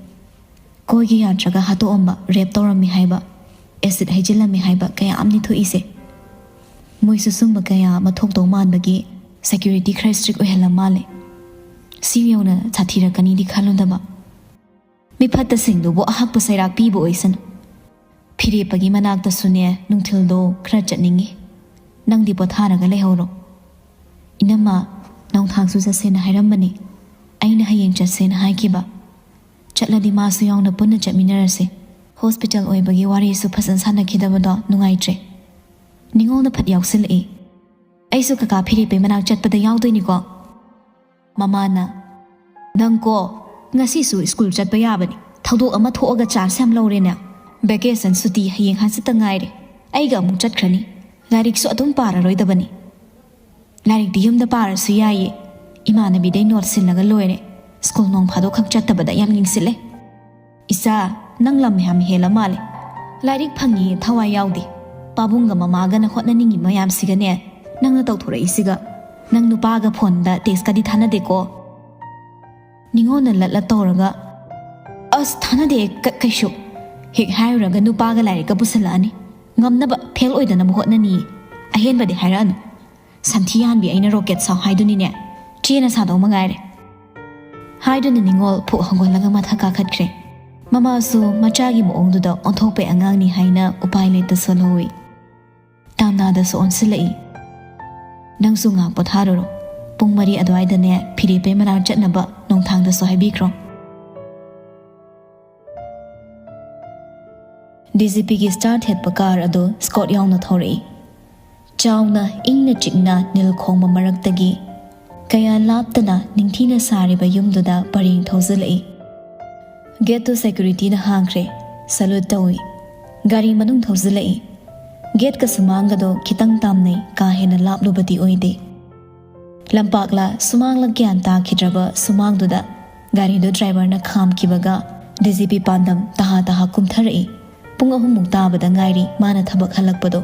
ꯀꯣꯏꯒꯦ ꯌꯥꯗ꯭ꯔꯒ ꯍꯥꯠꯇꯣꯛꯑꯝꯕ, ꯔꯦꯞ ꯇꯧꯔꯝꯃꯤ ꯍꯥꯏꯕ, ꯑꯦꯁꯤꯗ ꯍꯩꯖꯤꯜꯂꯝꯃꯤ ꯍꯥꯏꯕ ꯀꯌꯥ ꯑꯃꯅꯤ ꯊꯣꯛꯏꯁꯦ꯫ ꯃꯣꯏꯁꯨ ꯁꯨꯝꯕ ꯀꯌꯥ ꯑꯃ ꯊꯣꯛꯇꯧ ꯃꯥꯟꯕꯒꯤ ꯁꯦꯀ꯭ꯌꯨꯔꯤꯇꯤ ꯈꯔ ꯏꯁꯇ꯭ꯔꯤꯛ ꯑꯣꯏꯍꯜꯂ ꯃꯥꯜꯂꯦ꯫ ꯁꯤ ꯌꯧꯅ ꯁꯥꯊꯤꯔꯛꯀꯅꯤꯗꯤ ꯈꯜꯂꯨꯗꯕ꯫ ꯃꯤꯐꯠꯇꯁꯤꯡꯗꯨꯕꯨ ꯑꯍꯛꯄ ꯁꯩꯔꯥꯛ ꯄꯤꯕ ꯑꯣꯏꯁꯅꯨ꯫ ꯐꯤꯔꯦꯞꯄꯒꯤ ꯃꯅꯥꯛꯇꯁꯨꯅꯦ ꯅꯨꯡꯊꯤꯜꯗꯣ ꯈꯔ ꯆꯠꯅꯤꯡꯉꯤ꯫ ꯅꯪꯗꯤ ꯄꯣꯊꯥꯔꯒ ꯂꯩꯍꯧꯔꯣ꯫ ꯏꯅꯝꯃ, ꯅꯣꯡꯊꯥꯡꯁꯨ ꯆꯠꯁꯦꯅ ꯍꯥꯏꯔꯝꯕꯅꯤ꯫ ꯑꯩꯅ ꯍꯌꯦꯡ ꯆꯠꯁꯦꯅ ꯍꯥꯏꯈꯤꯕ꯫ ꯆꯠꯂꯗꯤ ꯃꯥꯁꯨ ꯌꯥꯎꯅ ꯄꯨꯟꯅ ꯆꯠꯃꯤꯟꯅꯔꯁꯦ꯫ ꯍꯣꯁꯄꯤꯇꯥꯜ ꯑꯣꯏꯕꯒꯤ ꯋꯥꯔꯤꯁꯨ ꯐꯖꯅ ꯁꯥꯟꯅꯈꯤꯗꯕꯗꯣ ꯅꯨꯡꯉꯥꯏꯇ꯭ꯔꯦ꯫ ꯅꯤꯉꯣꯜꯅ ꯐꯠ ꯌꯥꯎꯁꯤꯜꯂꯛꯏ꯫ ꯑꯩꯁꯨ ꯀꯀꯥ ꯐꯤꯔꯦꯞꯄꯩ ꯃꯅꯥꯛ ꯆꯠꯄꯗ ꯌꯥꯎꯗꯣꯏꯅꯤꯀꯣ꯫ ꯃꯃꯥꯅ, "ꯅꯪꯀꯣ, ꯉꯁꯤꯁꯨ ꯁ꯭ꯀꯨꯜ ꯆꯠꯄ ꯌꯥꯕꯅꯤ꯫ ꯊꯧꯗꯣꯛ ꯑꯃ ꯊꯣꯛꯑꯒ ꯆꯥꯟꯁ ꯌꯥꯝ ꯂꯧꯔꯦꯅꯦ꯫ ꯚꯦꯀꯦꯁꯟ ꯁꯨꯇꯤ ꯍꯌꯦꯡ ꯍꯪꯆꯤꯠꯇ ꯉꯥꯏꯔꯦ꯫ ꯑꯩꯒ ꯑꯃꯨꯛ ꯆꯠꯈ꯭ꯔꯅꯤ꯫ ꯂꯥꯏꯔꯤꯛꯁꯨ ꯑꯗꯨꯝ ꯄꯥꯔꯔꯣꯏꯗꯕꯅꯤ꯫ ꯂꯥꯏꯔꯤꯛꯇꯤ ꯌꯨꯝꯗ ꯄꯥꯔꯁꯨ ꯌꯥꯏꯌꯦ꯫ ꯏꯃꯥꯟꯅꯕꯤꯗꯩ ꯅꯣꯠ ꯁꯤꯜꯂꯒ ꯂꯣꯏꯔꯦ꯫ ꯁ꯭ꯀꯨꯜ ꯅꯣꯡ ꯐꯥꯗꯣꯛ ꯈꯛ ꯆꯠꯇꯕꯗ ꯌꯥꯝ ꯌꯦꯡꯁꯤꯜꯂꯦ꯫ ꯏꯆꯥ, ꯅꯪ ꯂꯝ ꯌꯥꯝ ꯍꯦꯜꯂ ꯃꯥꯜꯂꯦ꯫ ꯂꯥꯏꯔꯤꯛ ꯐꯪꯉꯤ ꯊꯋꯥꯏ ꯌꯥꯎꯗꯦ꯫ ꯄꯥꯕꯨꯡꯒ ꯃꯃꯥꯒꯅ ꯍꯣꯠꯅꯅꯤꯡꯉꯤ ꯃꯌꯥꯝꯁꯤꯒꯅꯦ, ꯅꯪꯅ ꯇꯧꯊꯣꯔꯛꯏꯁꯤꯒ꯫ ꯅꯪ ꯅꯨꯄꯥꯒ ꯐꯣꯟꯗ ꯇꯦꯛꯁꯀꯗꯤ ꯊꯥꯅꯗꯦꯀꯣ?" ꯅꯤꯉꯣꯜꯅ ꯂꯠꯂ ꯇꯧꯔꯒ, "ꯑꯁ, ꯊꯥꯅꯗꯦ ꯀ-, ꯀꯩꯁꯨ꯫ ꯍꯦꯛ ꯍꯥꯏꯔꯨꯔꯒ ꯅꯨꯄꯥꯒ ꯂꯥꯏꯔꯤꯛꯀ ꯄꯨꯁꯜꯂꯛꯑꯅꯤ꯫ ꯉꯝꯅꯕ ꯐꯦꯜ ꯑꯣꯏꯗꯅꯕ ꯍꯣꯠꯅꯅꯤꯌꯦ꯫ ꯑꯍꯦꯟꯕꯗꯤ ꯍꯥꯏꯔꯛꯑꯅꯨ꯫ ꯁꯟꯊꯤ ꯌꯥꯟꯕꯤ ꯑꯩꯅ ꯔꯣꯀꯦꯠ ꯁꯥꯎ ꯍꯥꯏꯗꯨꯅꯤꯅꯦ꯫ ꯆꯦꯅ ꯁꯥꯗꯧ ꯃꯉꯥꯏꯔꯦ꯫" ꯍꯥꯏꯗꯨꯅ ꯅꯤꯉꯣꯜ ꯐꯨꯛ ꯍꯧꯒꯠꯂꯒ ꯃꯊꯛ ꯀꯥꯈꯠꯈ꯭ꯔꯦ꯫ ꯃꯃꯥꯁꯨ ꯃꯆꯥꯒꯤ ꯃꯑꯣꯡꯗꯨꯗ ꯑꯣꯟꯊꯣꯛꯄꯩ ꯑꯉꯥꯡꯅꯤ ꯍꯥꯏꯅ ꯎꯄꯥꯏ ꯂꯩꯇ ꯁꯣꯜꯍꯧꯏ꯫ ꯇꯥꯝꯅꯥꯗꯁꯨ ꯑꯣꯟꯁꯤꯜꯂꯛꯏ꯫ "ꯅꯪꯁꯨ ꯉꯥꯏꯍꯥꯛ ꯄꯣꯊꯥꯔꯨꯔꯣ꯫ ꯄꯨꯡ ꯃꯔꯤ ꯑꯗꯨꯋꯥꯏꯗꯅꯦ ꯐꯤꯔꯦꯞꯄꯩ ꯃꯅꯥꯛ ꯆꯠꯅꯕ ꯅꯣꯡꯊꯥꯡꯗꯁꯨ ꯍꯥꯏꯕꯤꯈ꯭ꯔꯣ꯫" ꯗꯤ ꯖꯤ ꯄꯤꯒꯤ ꯁ꯭ꯇꯥꯔ ꯊꯦꯠꯄ ꯀꯥꯔ ꯑꯗꯨ ꯁ꯭ꯀꯣꯠ ꯌꯥꯎꯅ ꯊꯧꯔꯛꯏ꯫ ꯆꯥꯎꯅ ꯏꯪꯅ ꯆꯤꯛꯅ ꯅꯤꯜ ꯈꯣꯡꯕ ꯃꯔꯛꯇꯒꯤ ꯀꯌꯥ ꯂꯥꯞꯇꯅ ꯅꯤꯡꯊꯤꯅ ꯁꯥꯔꯤꯕ ꯌꯨꯝꯗꯨꯗ ꯄꯔꯦꯡ ꯊꯧꯖꯤꯜꯂꯛꯏ꯫ ꯒꯦꯠꯇꯨ ꯁꯦꯀ꯭ꯌꯨꯔꯤꯇꯤꯅ ꯍꯥꯡꯈ꯭ꯔꯦ꯫ ꯁꯂꯨꯠ ꯇꯧꯏ꯫ ꯒꯥꯔꯤ ꯃꯅꯨꯡ ꯊꯧꯖꯤꯜꯂꯛꯏ꯫ ꯒꯦꯠꯀ ꯁꯨꯃꯥꯡꯒꯗꯣ ꯈꯤꯇꯪ ꯇꯥꯝꯅꯩ, ꯀꯥ ꯍꯦꯟꯅ ꯂꯥꯞꯂꯨꯕꯗꯤ ꯑꯣꯏꯗꯦ꯫ ꯂꯝꯄꯥꯛꯂ ꯁꯨꯃꯥꯡꯂ ꯒ꯭ꯌꯥꯟ ꯇꯥꯈꯤꯗ꯭ꯔꯕ ꯁꯨꯃꯥꯡꯗꯨꯗ ꯒꯥꯔꯤꯗꯨ ꯗ꯭ꯔꯥꯏꯚꯔꯅ ꯈꯥꯝꯈꯤꯕꯒ ꯗꯤ ꯖꯤ ꯄꯤ ꯄꯥꯟꯗꯝ ꯇꯍꯥ ꯇꯍꯥ ꯀꯨꯝꯊꯔꯛꯏ꯫ ꯄꯨꯡ ꯑꯍꯨꯝꯃꯨꯛ ꯇꯥꯕꯗ ꯉꯥꯏꯔꯤ ꯃꯥꯅ ꯊꯕꯛ ꯍꯜꯂꯛꯄꯗꯣ꯫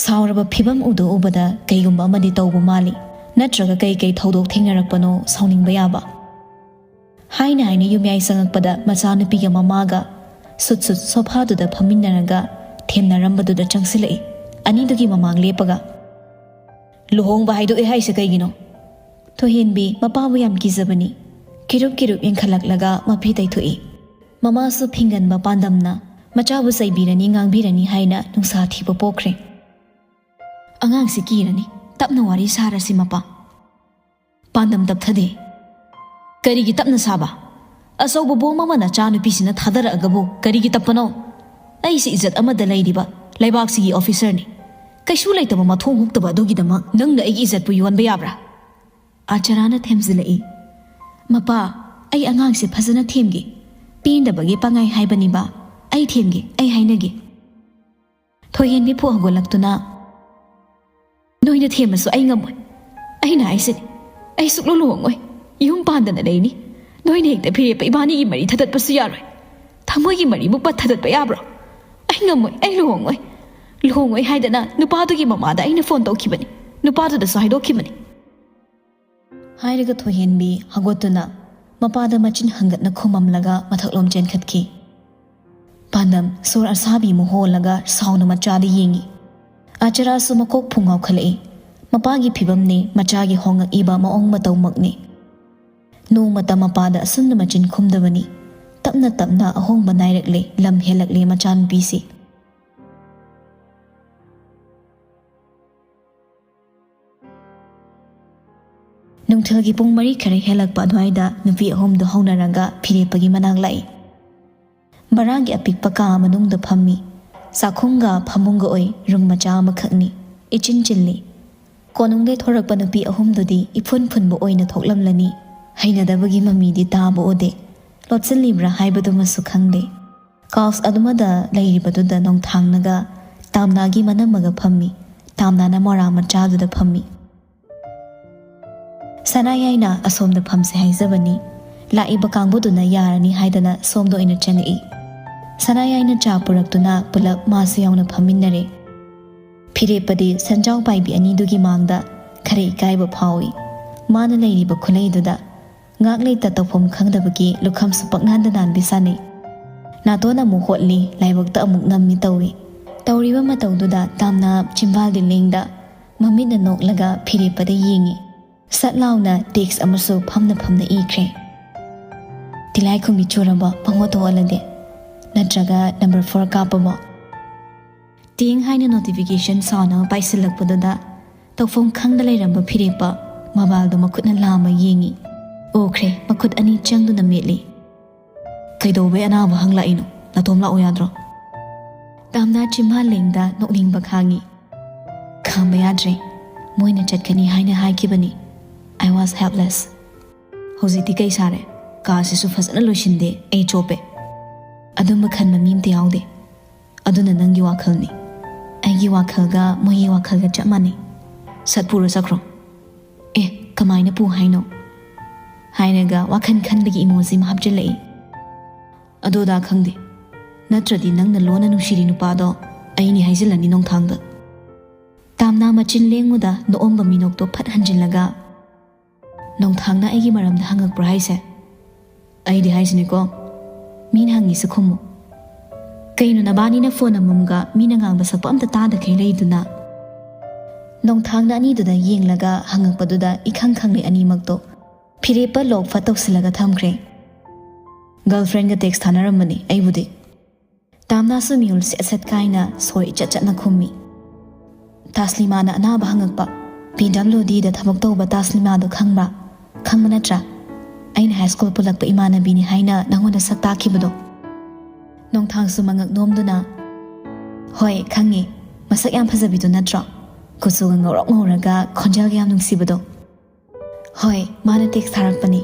ꯁꯥꯎꯔꯕ ꯐꯤꯕꯝ ꯎꯗꯣ ꯎꯕꯗ ꯀꯩꯒꯨꯝꯕ ꯑꯃꯗꯤ ꯇꯧꯕ ꯃꯥꯜꯂꯤ꯫ ꯅꯠꯇ꯭ꯔꯒ ꯀꯩ ꯀꯩ ꯊꯧꯗꯣꯛ ꯊꯦꯡꯅꯔꯛꯄꯅꯣ ꯁꯥꯎꯅꯤꯡꯕ ꯌꯥꯕ꯫ ꯍꯥꯏꯅ ꯍꯥꯏꯅ ꯌꯨꯝꯌꯥꯏ ꯆꯪꯉꯛꯄꯗ ꯃꯆꯥꯅꯨꯄꯤꯒ ꯃꯃꯥꯒ ꯁꯨꯠ ꯁꯨꯠ ꯁꯣꯐꯥꯗꯨꯗ ꯐꯝꯃꯤꯟꯅꯔꯒ ꯊꯦꯝꯅꯔꯝꯕꯗꯨꯗ ꯆꯪꯁꯤꯜꯂꯛꯏ꯫ ꯑꯅꯤꯗꯨꯒꯤ ꯃꯃꯥꯡ ꯂꯦꯞꯄꯒ, "ꯂꯨꯍꯣꯡꯕ ꯍꯥꯏꯗꯣꯛꯑꯦ ꯍꯥꯏꯁꯦ ꯀꯩꯒꯤꯅꯣ?" ꯊꯣꯏꯍꯦꯟꯕꯤ ꯃꯄꯥꯕꯨ ꯌꯥꯝ ꯀꯤꯖꯕꯅꯤ꯫ ꯀꯤꯔꯨꯞ ꯀꯤꯔꯨꯞ ꯌꯦꯡꯈꯠꯂꯛꯂꯒ ꯃꯐꯤ ꯇꯩꯊꯣꯛꯏ꯫ ꯃꯃꯥꯁꯨ ꯐꯤꯡꯒꯟꯕ ꯄꯥꯟꯗꯝꯅ ꯃꯆꯥꯕꯨ ꯆꯩꯕꯤꯔꯅꯤ ꯉꯥꯡꯕꯤꯔꯅꯤ ꯍꯥꯏꯅ ꯅꯨꯡꯁꯥ ꯊꯤꯕ ꯄꯣꯛꯈ꯭ꯔꯦ꯫ "ꯑꯉꯥꯡꯁꯤ ꯀꯤꯔꯅꯤ, ꯇꯞꯅ ꯋꯥꯔꯤ ꯁꯥꯔꯁꯤ ꯃꯄꯥ꯫" ꯄꯥꯟꯗꯝ ꯇꯞꯊꯗꯦ꯫ "ꯀꯔꯤꯒꯤ ꯇꯞꯅ ꯁꯥꯕ? ꯑꯆꯧꯕ ꯕꯣꯝ ꯑꯃ ꯅꯆꯥꯅꯨꯄꯤꯁꯤꯅ ꯊꯥꯗꯔꯛꯑꯒꯕꯨ ꯀꯔꯤꯒꯤ ꯇꯞꯄꯅꯣ? ꯑꯩꯁꯤ ꯏꯖꯠ ꯑꯃꯗ ꯂꯩꯔꯤꯕ ꯂꯩꯕꯥꯛꯁꯤꯒꯤ ꯑꯣꯐꯤꯁꯔꯅꯤ꯫ ꯀꯩꯁꯨ ꯂꯩꯇꯕ ꯃꯊꯣꯡ ꯍꯨꯛꯇꯕ ꯑꯗꯨꯒꯤꯗꯃꯛ ꯅꯪꯅ ꯑꯩꯒꯤ ꯏꯖꯠꯄꯨ ꯌꯣꯟꯕ ꯌꯥꯕ꯭ꯔꯥ?" ꯑꯥꯆꯔꯥꯅ ꯊꯦꯝꯖꯤꯜꯂꯛꯏ꯫ "ꯃꯄꯥ, ꯑꯩ ꯑꯉꯥꯡꯁꯦ ꯐꯖꯅ ꯊꯦꯝꯒꯦ꯫ ꯄꯦꯟꯗꯕꯒꯤ ꯄꯪꯍꯥꯏ ꯍꯥꯏꯕꯅꯤꯕ꯫ ꯑꯩ ꯊꯦꯝꯒꯦ, ꯑꯩ ꯍꯥꯏꯅꯒꯦ꯫" ꯊꯣꯏꯍꯦꯟꯕꯤ ꯐꯨꯛ ꯍꯧꯒꯠꯂꯛꯇꯨꯅ, "ꯅꯣꯏꯅ ꯊꯦꯝꯃꯁꯨ ꯑꯩ ꯉꯝꯃꯣꯏ꯫ ꯑꯩꯅ ꯍꯥꯏꯁꯤꯅꯤ, ꯑꯩ ꯁꯨꯛꯂꯨ ꯂꯨꯍꯣꯡꯉꯣꯏ꯫ ꯌꯨꯝ ꯄꯥꯟꯗꯅ ꯂꯩꯅꯤ꯫ ꯅꯣꯏꯅ ꯍꯦꯛꯇ ꯐꯤꯔꯦꯞꯄ ꯏꯕꯥꯅꯤꯒꯤ ꯃꯔꯤ ꯊꯗꯠꯄꯁꯨ ꯌꯥꯔꯣꯏ꯫ ꯊꯃꯣꯏꯒꯤ ꯃꯔꯤꯕꯨ ꯄꯠ ꯊꯗꯠꯄ ꯌꯥꯕ꯭ꯔꯣ? ꯑꯩ ꯉꯝꯃꯣꯏ, ꯑꯩ ꯂꯨꯍꯣꯡꯉꯣꯏ꯫ ꯂꯨꯍꯣꯡꯉꯣꯏ ꯍꯥꯏꯗꯅ ꯅꯨꯄꯥꯗꯨꯒꯤ ꯃꯃꯥꯗ ꯑꯩꯅ ꯐꯣꯟ ꯇꯧꯈꯤꯕꯅꯤ꯫ ꯅꯨꯄꯥꯗꯨꯗꯁꯨ ꯍꯥꯏꯗꯣꯛꯈꯤꯕꯅꯤ꯫" ꯍꯥꯏꯔꯒ ꯊꯣꯏꯍꯦꯟꯕꯤ ꯍꯧꯒꯠꯇꯨꯅ ꯃꯄꯥꯗ ꯃꯆꯤꯟ ꯍꯪꯒꯠꯅ ꯈꯨꯝꯃꯝꯂꯒ ꯃꯊꯛꯂꯣꯝ ꯆꯦꯟꯈꯠꯈꯤ꯫ ꯄꯥꯟꯗꯝ ꯁꯣꯔ ꯑꯁꯥꯕꯤ ꯑꯃ ꯍꯣꯜꯂꯒ ꯁꯥꯎꯅ ꯃꯆꯥꯗ ꯌꯦꯡꯉꯤ꯫ ꯑꯥꯆꯔꯥꯁꯨ ꯃꯀꯣꯛ ꯐꯨꯡ ꯉꯥꯎꯈꯠꯂꯛꯏ꯫ ꯃꯄꯥꯒꯤ ꯐꯤꯕꯝꯅꯤ, ꯃꯆꯥꯒꯤ ꯍꯣꯡꯉꯛꯏꯕ ꯃꯑꯣꯡ ꯃꯇꯧꯃꯛꯅꯤ꯫ ꯅꯣꯡꯃꯇ ꯃꯄꯥꯗ ꯑꯁꯨꯝꯅ ꯃꯆꯤꯟ ꯈꯨꯝꯗꯕꯅꯤ꯫ ꯇꯞꯅ ꯇꯞꯅ ꯑꯍꯣꯡꯕ ꯅꯥꯏꯔꯛꯂꯦ, ꯂꯝ ꯍꯦꯜꯂꯛꯂꯦ ꯃꯆꯥꯅꯨꯄꯤꯁꯤ꯫ ꯅꯨꯡꯊꯤꯜꯒꯤ ꯄꯨꯡ ꯃꯔꯤ ꯈꯔ ꯍꯦꯜꯂꯛꯄ ꯑꯗꯨꯋꯥꯏꯗ ꯅꯨꯄꯤ ꯑꯍꯨꯝꯗꯨ ꯍꯧꯅꯔꯒ ꯐꯤꯔꯦꯞꯄꯒꯤ ꯃꯅꯥꯛ ꯂꯥꯛꯏ꯫ ꯕꯔꯥꯒꯤ ꯑꯄꯤꯛꯄ ꯀꯥ ꯃꯅꯨꯡꯗ ꯐꯝꯃꯤ꯫ ꯆꯥꯛꯈꯨꯝꯒ ꯐꯃꯨꯡꯒ ꯑꯣꯏ ꯔꯨꯝ ꯃꯆꯥ ꯑꯃꯈꯛꯅꯤ꯫ ꯏꯆꯤꯟ ꯆꯤꯜꯂꯤ꯫ ꯀꯣꯅꯨꯡꯗꯩ ꯊꯣꯔꯛꯄ ꯅꯨꯄꯤ ꯑꯍꯨꯝꯗꯨꯗꯤ ꯏꯐꯨꯟ ꯐꯨꯟꯕ ꯑꯣꯏꯅ ꯊꯣꯛꯂꯝꯂꯅꯤ꯫ ꯍꯩꯅꯗꯕꯒꯤ ꯃꯃꯤꯗꯤ ꯇꯥꯕ ꯎꯗꯦ꯫ ꯂꯣꯠꯁꯤꯜꯂꯤꯕ꯭ꯔꯥ ꯍꯥꯏꯕꯗꯨꯃꯁꯨ ꯈꯪꯗꯦ꯫ ꯀꯥꯎꯁ ꯑꯗꯨꯃꯗ ꯂꯩꯔꯤꯕꯗꯨꯗ ꯅꯣꯡꯊꯥꯡꯅꯒ ꯇꯥꯝꯅꯥꯒꯤ ꯃꯅꯝꯃꯒ ꯐꯝꯃꯤ꯫ ꯇꯥꯝꯅꯥꯅ ꯃꯣꯔꯥ ꯃꯆꯥꯗꯨꯗ ꯐꯝꯃꯤ꯫ ꯁꯅꯥꯌꯥꯏꯅ ꯑꯁꯣꯝꯗ ꯐꯝꯁꯦ ꯍꯥꯏꯖꯕꯅꯤ꯫ ꯂꯥꯛꯏꯕ ꯀꯥꯡꯕꯨꯗꯨꯅ ꯌꯥꯔꯅꯤ ꯍꯥꯏꯗꯅ ꯁꯣꯝꯗ ꯑꯣꯏꯅ ꯆꯪꯉꯛꯏ꯫ ꯁꯅꯥꯌꯥꯏꯅ ꯆꯥ ꯄꯨꯔꯛꯇꯨꯅ ꯄꯨꯂꯞ ꯃꯥꯁꯨ ꯌꯥꯎꯅ ꯐꯝꯃꯤꯟꯅꯔꯦ꯫ ꯐꯤꯔꯦꯞꯄꯗꯤ ꯁꯟꯖꯥꯎ ꯄꯥꯏꯕꯤ ꯑꯅꯤꯗꯨꯒꯤ ꯃꯥꯡꯗ ꯈꯔ ꯏꯀꯥꯏꯕ ꯐꯥꯎꯏ꯫ ꯃꯥꯅ ꯂꯩꯔꯤꯕ ꯈꯨꯂꯩꯗꯨꯗ ꯉꯥꯛ ꯂꯩꯇ ꯇꯧꯐꯝ ꯈꯪꯗꯕꯒꯤ ꯂꯨꯈꯝꯁꯨ ꯄꯛꯅꯥꯟꯗ ꯅꯥꯟꯕꯤ ꯁꯥꯟꯅꯩ꯫ ꯅꯥꯇꯣꯟ ꯑꯃꯨꯛ ꯍꯣꯠꯂꯤ, ꯂꯥꯏꯕꯛꯇ ꯑꯃꯨꯛ ꯅꯝꯃꯤ ꯇꯧꯏ꯫ ꯇꯧꯔꯤꯕ ꯃꯇꯧꯗꯨꯗ ꯇꯥꯝꯅ ꯆꯤꯝꯕꯥꯜꯗꯤ ꯂꯦꯡꯗ, ꯃꯃꯤꯠꯅ ꯅꯣꯛꯂꯒ ꯐꯤꯔꯦꯞꯄꯗ ꯌꯦꯡꯏ꯫ ꯁꯠ ꯂꯥꯎꯅ ꯇꯦꯛꯁ ꯑꯃꯁꯨ ꯐꯝꯅ ꯐꯝꯅ ꯏꯈ꯭ꯔꯦ꯫ "ꯇꯤꯂꯥꯏꯈꯨꯝꯕꯤ ꯆꯨꯔꯕ ꯄꯪꯑꯣꯠꯇ ꯑꯣꯠꯂꯗꯤ? ꯅꯠꯇ꯭ꯔꯒ ꯅꯝꯕꯔ ꯐꯣꯔ ꯀꯥꯞꯄꯕꯣ?" ꯇꯦꯡ ꯍꯥꯏꯅ ꯅꯣꯇꯤꯐꯤꯀꯦꯁꯟ ꯁꯥꯎꯟ ꯑꯃ ꯄꯥꯏꯁꯤꯜꯂꯛꯄꯗꯨꯗ ꯇꯧꯐꯝ ꯈꯪꯗ ꯂꯩꯔꯝꯕ ꯐꯤꯔꯦꯞꯄ ꯃꯕꯥꯜꯗꯣ ꯃꯈꯨꯠꯅ ꯂꯥꯝꯃ ꯌꯦꯡꯏ꯫ ꯎꯈ꯭ꯔꯦ, ꯃꯈꯨꯠ ꯑꯅꯤ ꯆꯪꯗꯨꯅ ꯃꯦꯠꯂꯤ꯫ "ꯀꯩꯗꯧꯕꯩ ꯑꯅꯥꯕ ꯍꯪꯂꯛꯏꯅꯣ? ꯅꯇꯣꯝ ꯂꯥꯛꯑꯣ ꯌꯥꯗ꯭ꯔꯣ?" ꯇꯥꯝꯅꯥ ꯆꯤꯝꯕꯥꯜ ꯂꯦꯡꯗ ꯅꯣꯛꯅꯤꯡꯕ ꯈꯥꯡꯉꯤ꯫ "ꯈꯥꯝꯕ ꯌꯥꯗ꯭ꯔꯦ꯫ ꯃꯣꯏꯅ ꯆꯠꯀꯅꯤ ꯍꯥꯏꯅ ꯍꯥꯏꯈꯤꯕꯅꯤ꯫ I was helpless꯫ ꯍꯧꯖꯤꯛꯇꯤ ꯀꯩ ꯁꯥꯔꯦ? ꯀꯥꯁꯤꯁꯨ ꯐꯖꯅ ꯂꯣꯏꯁꯤꯟꯗꯦ꯫ ꯑꯩ ꯆꯣꯞꯄꯦ꯫ ꯑꯗꯨꯝꯕ ꯈꯟꯕ ꯃꯤ ꯑꯝꯇ ꯌꯥꯎꯗꯦ꯫ ꯑꯗꯨꯅ ꯅꯪꯒꯤ ꯋꯥꯈꯜꯅꯤ꯫ ꯑꯩꯒꯤ ꯋꯥꯈꯜꯒ ꯃꯣꯏꯒꯤ ꯋꯥꯈꯜꯒ ꯆꯞ ꯃꯥꯟꯅꯩ꯫ ꯁꯠ ꯄꯨꯔ ꯆꯠꯈ꯭ꯔꯣ꯫" "ꯑꯦ, ꯀꯃꯥꯏꯅ ꯄꯨ ꯍꯥꯏꯅꯣ?" ꯍꯥꯏꯔꯒ ꯋꯥꯈꯜ ꯈꯟꯕꯒꯤ ꯏꯃꯣꯖꯤ ꯑꯃ ꯍꯥꯞꯆꯤꯜꯂꯛꯏ꯫ "ꯑꯗꯨ ꯑꯗꯥ ꯈꯪꯗꯦ꯫ ꯅꯠꯇ꯭ꯔꯗꯤ ꯅꯪꯅ ꯂꯣꯟꯅ ꯅꯨꯡꯁꯤꯔꯤ ꯅꯨꯄꯥꯗꯣ ꯑꯩꯅꯤ ꯍꯥꯏꯖꯤꯜꯂꯅꯤ ꯅꯣꯡꯊꯥꯡꯗ꯫" ꯇꯥꯝꯅꯥ ꯃꯆꯤꯟ ꯂꯦꯡꯉꯨꯗ ꯅꯣꯛꯑꯝꯕ ꯃꯤꯅꯣꯛꯇꯣ ꯐꯠ ꯍꯟꯖꯤꯜꯂꯒ, "ꯅꯣꯡꯊꯥꯡꯅ ꯑꯩꯒꯤ ꯃꯔꯝꯗ ꯍꯪꯉꯛꯄ꯭ꯔꯥ ꯍꯥꯏꯁꯦ? ꯑꯩꯗꯤ ꯍꯥꯏꯁꯤꯅꯤꯀꯣ, ꯃꯤꯅ ꯍꯪꯉꯤꯁꯦ ꯈꯨꯝꯃꯨ꯫ ꯀꯩꯅꯣ ꯅꯕꯥꯅꯤꯅ ꯐꯣꯟ ꯑꯃꯃꯝꯒ ꯃꯤꯅ ꯉꯥꯡꯕ ꯁꯛꯄ ꯑꯝꯇ ꯇꯥꯗꯈꯩ ꯂꯩꯗꯨꯅ?" ꯅꯣꯡꯊꯥꯡꯅ ꯑꯅꯤꯗꯨꯗ ꯌꯦꯡꯂꯒ ꯍꯪꯉꯛꯄꯗꯨꯗ ꯏꯈꯪ ꯈꯪꯂꯦ ꯑꯅꯤꯃꯛꯇꯣ꯫ ꯐꯤꯔꯦꯞꯄ ꯂꯣꯛ ꯐꯠ ꯇꯧꯁꯤꯜꯂꯒ ꯊꯝꯈ꯭ꯔꯦ꯫ "ꯒꯔꯜꯐ꯭ꯔꯦꯟꯒ ꯇꯦꯛꯁ ꯊꯥꯅꯔꯝꯕꯅꯤ ꯑꯩꯕꯨꯗꯤ꯫" ꯇꯥꯝꯅꯥꯁꯨ ꯃꯤꯍꯨꯜ ꯁꯦꯠ ꯁꯦꯠ ꯀꯥꯏꯅ ꯁꯣꯏ ꯏꯆꯠ ꯆꯠꯅ ꯈꯨꯝꯃꯤ꯫ "ꯇꯥꯁꯂꯤꯃꯥꯅ ꯑꯅꯥꯕ ꯍꯪꯉꯛꯄ꯫ ꯄꯤ ꯗꯕ꯭ꯂꯤꯎ ꯗꯤꯗ ꯊꯕꯛ ꯇꯧꯕ ꯇꯥꯁꯂꯤꯃꯥꯗꯣ ꯈꯪꯕ꯭ꯔꯥ? ꯈꯪꯕ ꯅꯠꯇ꯭ꯔꯥ? ꯑꯩꯅ ꯍꯥꯏ ꯁ꯭ꯀꯨꯜ ꯄꯨꯜꯂꯛꯄ ꯏꯃꯥꯟꯅꯕꯤꯅꯤ ꯍꯥꯏꯅ ꯅꯪꯉꯣꯟꯗ ꯁꯛ ꯇꯥꯛꯈꯤꯕꯗꯣ?" ꯅꯣꯡꯊꯥꯡꯁꯨ ꯃꯉꯛ ꯅꯣꯝꯗꯨꯅ, "ꯍꯣꯏ, ꯈꯪꯉꯦ꯫ ꯃꯁꯛ ꯌꯥꯝ ꯐꯖꯕꯤꯗꯣ ꯅꯠꯇ꯭ꯔꯣ? ꯀꯨꯆꯨꯒ ꯉꯧꯔꯣꯛ ꯉꯧꯔꯒ ꯈꯣꯟꯖꯦꯜꯒ ꯌꯥꯝ ꯅꯨꯡꯁꯤꯕꯗꯣ꯫ ꯍꯣꯏ, ꯃꯥꯅ ꯇꯦꯛꯁ ꯊꯥꯔꯛꯄꯅꯤ꯫"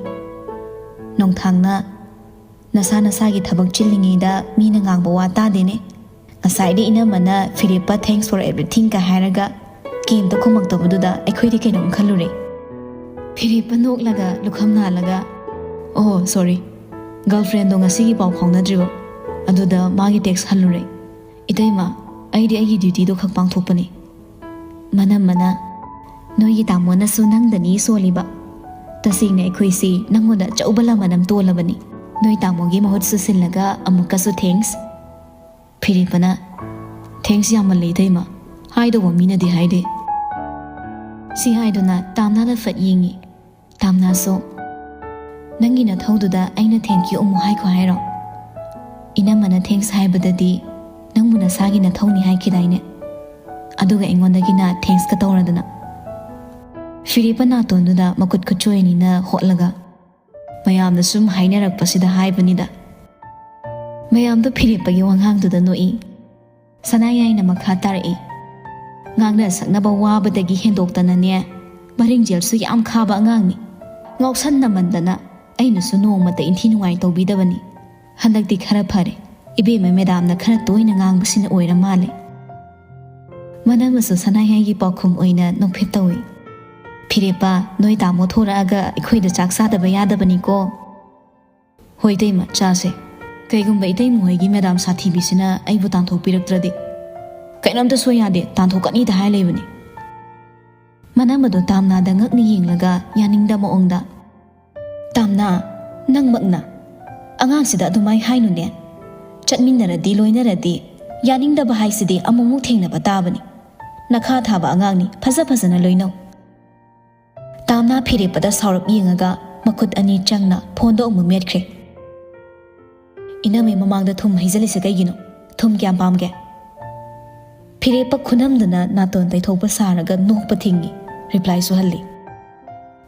ꯅꯣꯡꯊꯥꯡꯅ, "ꯅꯁꯥ ꯅꯁꯥꯒꯤ ꯊꯕꯛ ꯆꯤꯜꯂꯤꯉꯩꯗ ꯃꯤꯅ ꯉꯥꯡꯕ ꯋꯥ ꯇꯥꯗꯦꯅꯦ꯫ ꯉꯁꯥꯏꯗꯤ ꯏꯅꯝꯃꯅ ꯐꯤꯔꯦꯞꯄ thanks for everything ꯀ ꯍꯥꯏꯔꯒ ꯀꯩꯝꯇ ꯈꯨꯝꯃꯛꯇꯕꯗꯨꯗ ꯑꯩꯈꯣꯏꯗꯤ ꯀꯩꯅꯣꯝ ꯈꯜꯂꯨꯔꯦ꯫" ꯐꯤꯔꯦꯞꯄ ꯅꯣꯛꯂꯒ ꯂꯨꯈꯝ ꯅꯥꯜꯂꯒ, "ꯑꯣ, ꯁꯣꯔꯤ꯫ ꯒꯔꯜꯐ꯭ꯔꯦꯟꯗꯣ ꯉꯁꯤꯒꯤ ꯄꯥꯎ ꯐꯥꯎꯅꯗ꯭ꯔꯤꯕ꯫ ꯑꯗꯨꯗ ꯃꯥꯒꯤ ꯇꯦꯛꯁ ꯍꯜꯂꯨꯔꯦ꯫ ꯏꯇꯩꯃ, ꯑꯩꯗꯤ ꯑꯩꯒꯤ ꯗ꯭ꯌꯨꯇꯤꯗꯣ ꯈꯛ ꯄꯥꯡꯊꯣꯛꯄꯅꯤ꯫" ꯃꯅꯝꯃꯅ, "ꯅꯣꯏꯒꯤ ꯇꯥꯃꯣꯅꯁꯨ ꯅꯪꯗꯅꯤ ꯁꯣꯜꯂꯤꯕ꯫ ꯇꯁꯦꯡꯅ ꯑꯩꯈꯣꯏꯁꯤ ꯅꯪꯉꯣꯟꯗ ꯑꯆꯧꯕ ꯂꯃꯟ ꯑꯃ ꯇꯣꯜꯂꯕꯅꯤ꯫ ꯅꯣꯏ ꯇꯥꯃꯣꯒꯤ ꯃꯍꯨꯠꯁꯨ ꯁꯤꯜꯂꯒ ꯑꯃꯨꯛꯀꯁꯨ thanks꯫" ꯐꯤꯔꯦꯞꯄꯅ, "Thanks ꯌꯥꯝꯃꯜꯂꯦ ꯏꯇꯩꯃ꯫ ꯍꯥꯏꯗꯧꯕ ꯃꯤꯅꯗꯤ ꯍꯥꯏꯗꯦ꯫" ꯁꯤ ꯍꯥꯏꯗꯨꯅ ꯇꯥꯝꯅꯥꯗ ꯐꯠ ꯌꯦꯡꯉꯤ꯫ ꯇꯥꯝꯅꯥꯁꯨ, "ꯅꯪꯒꯤ ꯅꯊꯧꯗꯨꯗ ꯑꯩꯅ thank you ꯑꯃꯨꯛ ꯍꯥꯏꯈꯣ ꯍꯥꯏꯔꯣ? ꯏꯅꯝꯃꯅ thanks ꯍꯥꯏꯕꯗꯗꯤ ꯅꯪꯕꯨ ꯅꯁꯥꯒꯤ ꯅꯊꯧꯅꯤ ꯍꯥꯏꯈꯤꯗꯥꯏꯅꯦ? ꯑꯗꯨꯒ ꯑꯩꯉꯣꯟꯗꯒꯤꯅ thanks ꯀ ꯇꯧꯔꯗꯅ꯫" ꯐꯤꯔꯦꯞꯄ ꯅꯥꯇꯣꯟꯗꯨꯗ ꯃꯈꯨꯠ ꯈꯨꯠꯆꯣꯏ ꯑꯅꯤꯅ ꯍꯣꯠꯂꯒ, "ꯃꯌꯥꯝꯅ ꯁꯨꯝ ꯍꯥꯏꯅꯔꯛꯄꯁꯤꯗ ꯍꯥꯏꯕꯅꯤꯗ꯫" ꯃꯌꯥꯝꯗꯣ ꯐꯤꯔꯦꯞꯄꯒꯤ ꯋꯥꯉꯥꯡꯗꯨꯗ ꯅꯣꯛꯏ꯫ ꯁꯅꯥꯌꯥꯏꯅ ꯃꯈꯥ ꯇꯥꯔꯛꯏ, "ꯉꯥꯡꯅ ꯁꯛꯅꯕ ꯋꯥꯕꯗꯒꯤ ꯍꯦꯟꯗꯣꯛꯇꯅꯅꯦ, ꯃꯔꯤꯡꯖꯦꯜꯁꯨ ꯌꯥꯝ ꯈꯥꯕ ꯑꯉꯥꯡꯅꯤ꯫ ꯉꯥꯎꯁꯟꯅꯃꯟꯗꯅ ꯑꯩꯅꯁꯨ ꯅꯣꯡꯃꯇ ꯏꯟꯊꯤ ꯅꯨꯡꯉꯥꯏ ꯇꯧꯕꯤꯗꯕꯅꯤ꯫ ꯍꯟꯗꯛꯇꯤ ꯈꯔ ꯐꯔꯦ, ꯏꯕꯦꯝꯃ ꯃꯦꯗꯥꯝꯅ ꯈꯔ ꯇꯣꯏꯅ ꯉꯥꯡꯕꯁꯤꯅ ꯑꯣꯏꯔ ꯃꯥꯜꯂꯦ꯫" ꯃꯅꯝꯃꯁꯨ ꯁꯅꯥꯌꯥꯏꯒꯤ ꯄꯥꯎꯈꯨꯝ ꯑꯣꯏꯅ ꯅꯣꯛꯐꯦꯠ ꯇꯧꯏ꯫ "ꯐꯤꯔꯦꯞꯄ, ꯅꯣꯏ ꯇꯥꯃꯣ ꯊꯣꯔꯛꯑꯒ ꯑꯩꯈꯣꯏꯗ ꯆꯥꯛ ꯆꯥꯗꯕ ꯌꯥꯗꯕꯅꯤꯀꯣ꯫" "ꯍꯣꯏ ꯏꯇꯩꯃ, ꯆꯥꯁꯦ꯫ ꯀꯩꯒꯨꯝꯕ ꯏꯇꯩꯃ ꯍꯣꯏꯒꯤ ꯃꯦꯗꯥꯝ ꯁꯥꯊꯤꯕꯤꯁꯤꯅ ꯑꯩꯕꯨ ꯇꯥꯟꯊꯣꯛꯄꯤꯔꯛꯇ꯭ꯔꯗꯤ?" "ꯀꯩꯅꯣꯝꯇ ꯁꯣꯏ ꯌꯥꯗꯦ, ꯇꯥꯟꯊꯣꯛꯀꯅꯤꯗ ꯍꯥꯏ ꯂꯩꯕꯅꯤ꯫" ꯃꯅꯝꯃꯗꯣ ꯇꯥꯝꯅꯥꯗ ꯉꯛꯅ ꯌꯦꯡꯂꯒ ꯌꯥꯅꯤꯡꯗ ꯃꯑꯣꯡꯗ, "ꯇꯥꯝꯅꯥ, ꯅꯪꯃꯛꯅ ꯑꯉꯥꯡꯁꯤꯗ ꯑꯗꯨꯃꯥꯏ ꯍꯥꯏꯅꯨꯅꯦ꯫ ꯆꯠꯃꯤꯟꯅꯔꯗꯤ ꯂꯣꯏꯅꯔꯗꯤ ꯌꯥꯅꯤꯡꯗꯕ ꯍꯥꯏꯁꯤꯗꯤ ꯑꯃꯨꯛꯃꯨꯛ ꯊꯦꯡꯅꯕ ꯇꯥꯕꯅꯤ꯫ ꯅꯈꯥ ꯊꯥꯕ ꯑꯉꯥꯡꯅꯤ, ꯐꯖ ꯐꯖꯅ ꯂꯣꯏꯅꯧ꯫" ꯇꯥꯝꯅꯥ ꯐꯤꯔꯦꯞꯄꯗ ꯁꯥꯎꯔꯞ ꯌꯦꯡꯉꯒ ꯃꯈꯨꯠ ꯑꯅꯤ ꯆꯪꯅ ꯐꯣꯟꯗꯣ ꯑꯃꯨꯛ ꯃꯦꯠꯈ꯭ꯔꯦ꯫ "ꯏꯅꯝꯃꯩ ꯃꯃꯥꯡꯗ ꯊꯨꯝ ꯍꯩꯖꯜꯂꯤꯁꯦ ꯀꯩꯒꯤꯅꯣ? ꯊꯨꯝ ꯀꯌꯥꯝ ꯄꯥꯝꯒꯦ?" ꯐꯤꯔꯦꯞꯄ ꯈꯨꯅꯝꯗꯨꯅ ꯅꯥꯇꯣꯟ ꯇꯩꯊꯣꯛꯄ ꯁꯥꯔꯒ ꯅꯣꯛꯄ ꯊꯤꯡꯉꯤ꯫ ꯔꯤꯄ꯭ꯂꯥꯏꯁꯨ ꯍꯜꯂꯤ꯫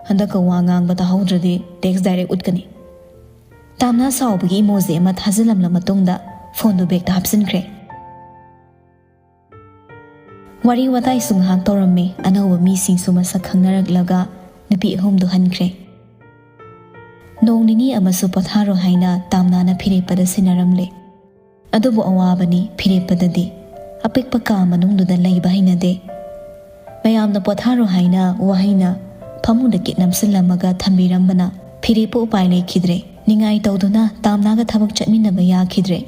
"ꯍꯟꯗꯛꯀ ꯋꯥ ꯉꯥꯡꯕ ꯇꯥꯍꯧꯗ꯭ꯔꯗꯤ ꯇꯦꯛꯁ ꯗꯥꯏꯔꯦꯛ ꯎꯠꯀꯅꯤ꯫" ꯇꯥꯝꯅꯥ ꯁꯥꯎꯕꯒꯤ ꯏꯃꯣꯖꯤ ꯑꯃ ꯊꯥꯖꯤꯜꯂꯝꯂ ꯃꯇꯨꯡꯗ ꯐꯣꯟꯗꯨ ꯕꯦꯛꯇ ꯍꯥꯞꯆꯤꯟꯈ꯭ꯔꯦ꯫ ꯋꯥꯔꯤ ꯋꯥꯇꯥꯏꯁꯨ ꯉꯥꯏꯍꯥꯛ ꯇꯧꯔꯝꯃꯤ꯫ ꯑꯅꯧꯕ ꯃꯤꯁꯤꯡꯁꯨ ꯃꯁꯛ ꯈꯪꯅꯔꯛꯂꯒ ꯅꯨꯄꯤ ꯑꯍꯨꯝꯗꯨ ꯍꯟꯈ꯭ꯔꯦ꯫ ꯅꯣꯡ ꯅꯤꯅꯤ ꯑꯃꯁꯨ ꯄꯣꯊꯥꯔꯣ ꯍꯥꯏꯅ ꯇꯥꯝꯅꯥꯅ ꯐꯤꯔꯦꯞꯄꯗ ꯁꯤꯟꯅꯔꯝꯂꯦ꯫ ꯑꯗꯨꯕꯨ ꯑꯋꯥꯕꯅꯤ ꯐꯤꯔꯦꯞꯄꯗꯗꯤ꯫ ꯑꯄꯤꯛꯄ ꯀꯥ ꯃꯅꯨꯡꯗꯨꯗ ꯂꯩꯕ ꯍꯩꯅꯗꯦ꯫ ꯃꯌꯥꯝꯅ ꯄꯣꯊꯥꯔꯣ ꯍꯥꯏꯅ ꯋꯥꯍꯩꯅ ꯐꯃꯨꯡꯗ ꯀꯤꯠ ꯅꯝꯁꯤꯜꯂꯝꯃꯒ ꯊꯝꯕꯤꯔꯝꯕꯅ ꯐꯤꯔꯦꯞꯄ ꯎꯄꯥꯏ ꯂꯩꯈꯤꯗ꯭ꯔꯦ꯫ ꯅꯤꯡꯉꯥꯏ ꯇꯧꯗꯨꯅ ꯇꯥꯝꯅꯥꯒ ꯊꯕꯛ ꯆꯠꯃꯤꯟꯅꯕ ꯌꯥꯈꯤꯗ꯭ꯔꯦ꯫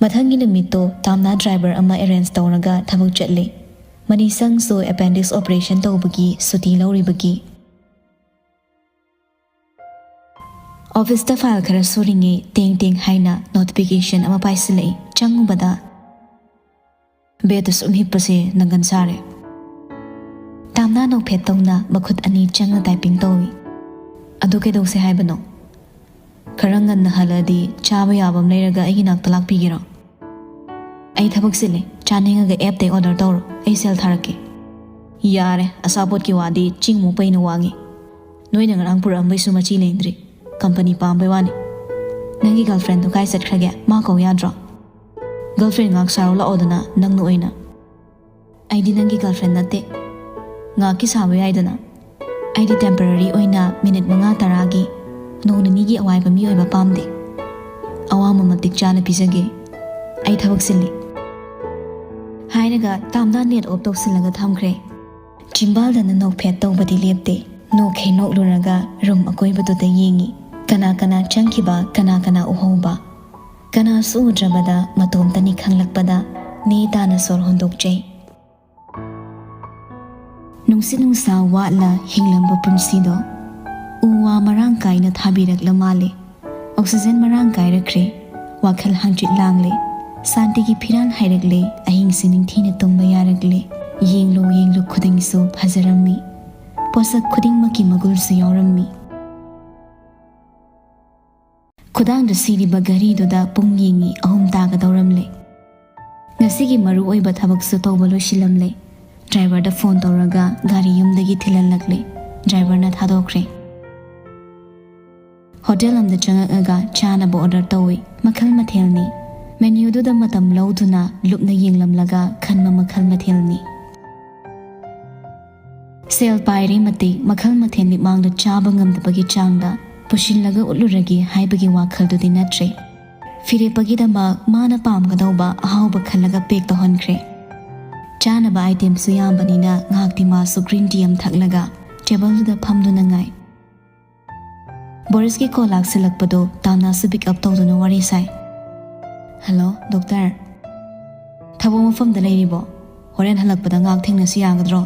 ꯃꯊꯪꯒꯤ ꯅꯨꯃꯤꯠꯇꯣ ꯇꯥꯝꯅꯥ ꯗ꯭ꯔꯥꯏꯚꯔ ꯑꯃ ꯑꯦꯔꯦꯟꯖ ꯇꯧꯔꯒ ꯊꯕꯛ ꯆꯠꯂꯦ꯫ ꯃꯅꯤꯁꯪꯁꯨ ꯑꯦꯄꯦꯟꯗꯤꯛꯁ ꯑꯣꯄꯔꯦꯁꯟ ꯇꯧꯕꯒꯤ ꯁꯨꯇꯤ ꯂꯧꯔꯤꯕꯒꯤ꯫ ꯑꯣꯐꯤꯁꯇ ꯐꯥꯏꯜ ꯈꯔ ꯁꯨꯔꯤꯉꯩ ꯇꯦꯡ ꯇꯦꯡ ꯍꯥꯏꯅ ꯅꯣꯇꯤꯐꯤꯀꯦꯁꯟ ꯑꯃ ꯄꯥꯏꯁꯤꯜꯂꯛꯏ꯫ ꯆꯪꯉꯨꯕꯗ ꯕꯦꯗꯇ ꯁꯨꯝ ꯍꯤꯞꯄꯁꯦ ꯅꯪꯒꯟ ꯁꯥꯔꯦ꯫ ꯇꯥꯝꯅꯥ ꯅꯣꯛꯐꯦꯠ ꯇꯧꯅ ꯃꯈꯨꯠ ꯑꯅꯤ ꯆꯪꯅ ꯇꯥꯏꯄꯤꯡ ꯇꯧꯏ꯫ ꯑꯗꯨ ꯀꯩꯗꯧꯁꯦ ꯍꯥꯏꯕꯅꯣ? ꯈꯔ ꯉꯟꯅ ꯍꯜꯂꯛꯑꯗꯤ ꯆꯥꯕ ꯌꯥꯕ ꯑꯃ ꯂꯩꯔꯒ ꯑꯩꯒꯤ ꯅꯥꯛꯇ ꯂꯥꯛꯄꯤꯒꯦꯔꯣ? ꯑꯩ ꯊꯕꯛ ꯆꯤꯜꯂꯦ, ꯆꯥꯅꯤꯡꯉꯒ ꯑꯦꯞꯇꯩ ꯑꯣꯔꯗꯔ ꯇꯧꯔꯣ, ꯑꯩ ꯁꯦꯜ ꯊꯥꯔꯛꯀꯦ꯫ ꯌꯥꯔꯦ, ꯑꯆꯥꯄꯣꯠꯀꯤ ꯋꯥꯗꯤ ꯆꯤꯡꯃꯨꯛ ꯄꯩꯅ ꯋꯥꯡꯉꯤ꯫ ꯅꯣꯏꯅ ꯉꯔꯥꯡ ꯄꯨꯔꯛꯑꯝꯕꯩꯁꯨ ꯃꯆꯤ ꯂꯩꯗ꯭ꯔꯤ꯫ ꯀꯝꯄꯅꯤ ꯄꯥꯝꯕꯩ ꯋꯥꯅꯤ꯫ ꯅꯪꯒꯤ ꯒꯔꯜꯐ꯭ꯔꯦꯟꯗꯣ ꯀꯥꯏ ꯆꯠꯈ꯭ꯔꯒꯦ? ꯃꯥ ꯀꯧ ꯌꯥꯗ꯭ꯔꯣ? ꯒꯔꯜꯐ꯭ꯔꯦꯟ ꯉꯥꯛ ꯁꯥꯔꯣ ꯂꯥꯛꯑꯣꯗꯅ ꯅꯪꯅ ꯑꯣꯏꯅ꯫ ꯑꯩꯗꯤ ꯅꯪꯒꯤ ꯒꯔꯜꯐ꯭ꯔꯦꯟ ꯅꯠꯇꯦ꯫ ꯉꯥꯛꯀꯤ ꯁꯥꯕ ꯌꯥꯏꯗꯅ꯫ ꯑꯩꯗꯤ ꯇꯦꯝꯄꯔꯔꯤ ꯑꯣꯏꯅ ꯃꯤꯅꯤꯠ ꯃꯉꯥ ꯇꯔꯥꯒꯤ, ꯅꯣꯡ ꯅꯤꯅꯤꯒꯤ ꯑꯋꯥꯏꯕ ꯃꯤ ꯑꯣꯏꯕ ꯄꯥꯝꯗꯦ꯫ ꯑꯋꯥꯡꯕ ꯃꯇꯤꯛ ꯆꯥꯅ ꯄꯤꯖꯒꯦ꯫ ꯑꯩ ꯊꯕꯛ ꯆꯤꯜꯂꯤ꯫ ꯍꯥꯏꯔꯒ ꯇꯥꯝꯅꯥ ꯅꯦꯠ ꯑꯣꯐ ꯇꯧꯁꯤꯜꯂꯒ ꯊꯝꯈ꯭ꯔꯦ꯫ ꯆꯤꯝꯕꯥꯜꯗꯅ ꯅꯣꯛꯐꯦꯠ ꯇꯧꯕꯗꯤ ꯂꯦꯞꯇꯦ꯫ ꯅꯣꯛꯈꯩ ꯅꯣꯛꯂꯨꯔꯒ ꯔꯨꯝ ꯑꯀꯣꯏꯕꯗꯨꯗ ꯌꯦꯡꯉꯤ꯫ ꯀꯅꯥ ꯀꯅꯥ ꯆꯪꯈꯤꯕ, ꯀꯅꯥ ꯀꯅꯥ ꯎꯍꯧꯕ? ꯀꯅꯥꯁꯨ ꯎꯗ꯭ꯔꯕꯗ ꯃꯇꯣꯝꯇꯅꯤ ꯈꯪꯂꯛꯄꯗ ꯅꯦ ꯇꯥꯅ ꯁꯣꯔ ꯍꯣꯟꯗꯣꯛꯆꯩ꯫ ꯅꯨꯡꯁꯤꯠ ꯅꯨꯡꯁꯥ ꯋꯥꯠꯂ ꯍꯤꯡꯂꯝꯕ ꯄꯨꯟꯁꯤꯗꯣ ꯎ ꯋꯥ ꯃꯔꯥꯡ ꯀꯥꯏꯅ ꯊꯥꯕꯤꯔꯛꯂ ꯃꯥꯜꯂꯦ꯫ ꯑꯣꯛꯁꯤꯖꯦꯟ ꯃꯔꯥꯡ ꯀꯥꯏꯔꯛꯈ꯭ꯔꯦ꯫ ꯋꯥꯈꯜ ꯍꯪꯆꯤꯠ ꯂꯥꯡꯂꯦ꯫ ꯁꯥꯟꯇꯤꯒꯤ ꯐꯤꯔꯥꯜ ꯍꯥꯏꯔꯛꯂꯦ꯫ ꯑꯍꯤꯡꯁꯤ ꯅꯤꯡꯊꯤꯅ ꯇꯨꯝꯕ ꯌꯥꯔꯛꯂꯦ꯫ ꯌꯦꯡꯂꯨ ꯌꯦꯡꯂꯨ ꯈꯨꯗꯤꯡꯁꯨ ꯐꯖꯔꯝꯃꯤ꯫ ꯄꯣꯠꯁꯛ ꯈꯨꯗꯤꯡꯃꯛꯀꯤ ꯃꯒꯨꯜꯁꯨ ꯌꯥꯎꯔꯝꯃꯤ꯫ ꯈꯨꯗꯥꯡꯗ ꯁꯤꯔꯤꯕ ꯘꯔꯤꯗꯨꯗ ꯄꯨꯡ ꯌꯦꯡꯉꯤ, ꯑꯍꯨꯝ ꯇꯥꯒꯗꯧꯔꯝꯂꯦ꯫ ꯉꯁꯤꯒꯤ ꯃꯔꯨ ꯑꯣꯏꯕ ꯊꯕꯛꯁꯨ ꯇꯧꯕ ꯂꯣꯏꯁꯤꯜꯂꯝꯂꯦ꯫ ꯗ꯭ꯔꯥꯏꯚꯔꯗ ꯐꯣꯟ ꯇꯧꯔꯒ ꯒꯥꯔꯤ ꯌꯨꯝꯗꯒꯤ ꯊꯤꯜꯍꯜꯂꯛꯂꯦ꯫ ꯗ꯭ꯔꯥꯏꯚꯔꯅ ꯊꯥꯗꯣꯛꯈ꯭ꯔꯦ꯫ ꯍꯣꯇꯦꯜ ꯑꯃꯗ ꯆꯪꯉꯛꯑꯒ ꯆꯥꯅꯕ ꯑꯣꯔꯗꯔ ꯇꯧꯏ꯫ ꯃꯈꯜ ꯃꯊꯦꯜꯅꯤ꯫ ꯃꯦꯅ꯭ꯌꯨꯗꯨꯗ ꯃꯇꯝ ꯂꯧꯗꯨꯅ ꯂꯨꯞꯅ ꯌꯦꯡꯂꯝꯂꯒ ꯈꯟꯕ ꯃꯈꯜ ꯃꯊꯦꯜꯅꯤ꯫ ꯁꯦꯜ ꯄꯥꯏꯔꯦ ꯃꯇꯤꯛ ꯃꯈꯜ ꯃꯊꯦꯜ ꯃꯤꯠꯃꯥꯡꯗ ꯆꯥꯕ ꯉꯝꯗꯕꯒꯤ ꯆꯥꯡꯗ ꯄꯨꯁꯤꯜꯂꯒ ꯎꯠꯂꯨꯔꯒꯦ ꯍꯥꯏꯕꯒꯤ ꯋꯥꯈꯜꯗꯨꯗꯤ ꯅꯠꯇ꯭ꯔꯦ꯫ ꯐꯤꯔꯦꯞꯄꯒꯤꯗꯃꯛ ꯃꯥꯅ ꯄꯥꯝꯒꯗꯧꯕ ꯑꯍꯥꯎꯕ ꯈꯜꯂꯒ ꯄꯦꯛ ꯇꯧꯍꯟꯈ꯭ꯔꯦ꯫ ꯆꯥꯅꯕ ꯑꯥꯏꯇꯦꯝꯁꯨ ꯌꯥꯝꯕꯅꯤꯅ ꯉꯥꯏꯍꯥꯛꯇꯤ ꯃꯥꯁꯨ ꯒ꯭ꯔꯤꯟ ꯇꯤ ꯑꯃ ꯊꯛꯂꯒ ꯇꯦꯕꯜꯗꯨꯗ ꯐꯝꯗꯨꯅ ꯉꯥꯏ꯫ ꯕꯣꯔꯤꯁꯀꯤ ꯀꯣꯜ ꯂꯥꯛꯁꯤꯜꯂꯛꯄꯗꯣ ꯇꯥꯝꯅꯥꯁꯨ ꯄꯤꯛ ꯑꯞ ꯇꯧꯗꯨꯅ ꯋꯥꯔꯤ ꯁꯥꯏ꯫ "Hello, doctor. ꯊꯕꯛ ꯃꯐꯝꯗ ꯂꯩꯔꯤꯕꯣ? ꯍꯣꯔꯦꯟ ꯍꯜꯂꯛꯄꯗ ꯉꯥꯏꯍꯥꯛ ꯊꯦꯡꯅꯁꯤ ꯌꯥꯒꯗ꯭ꯔꯣ?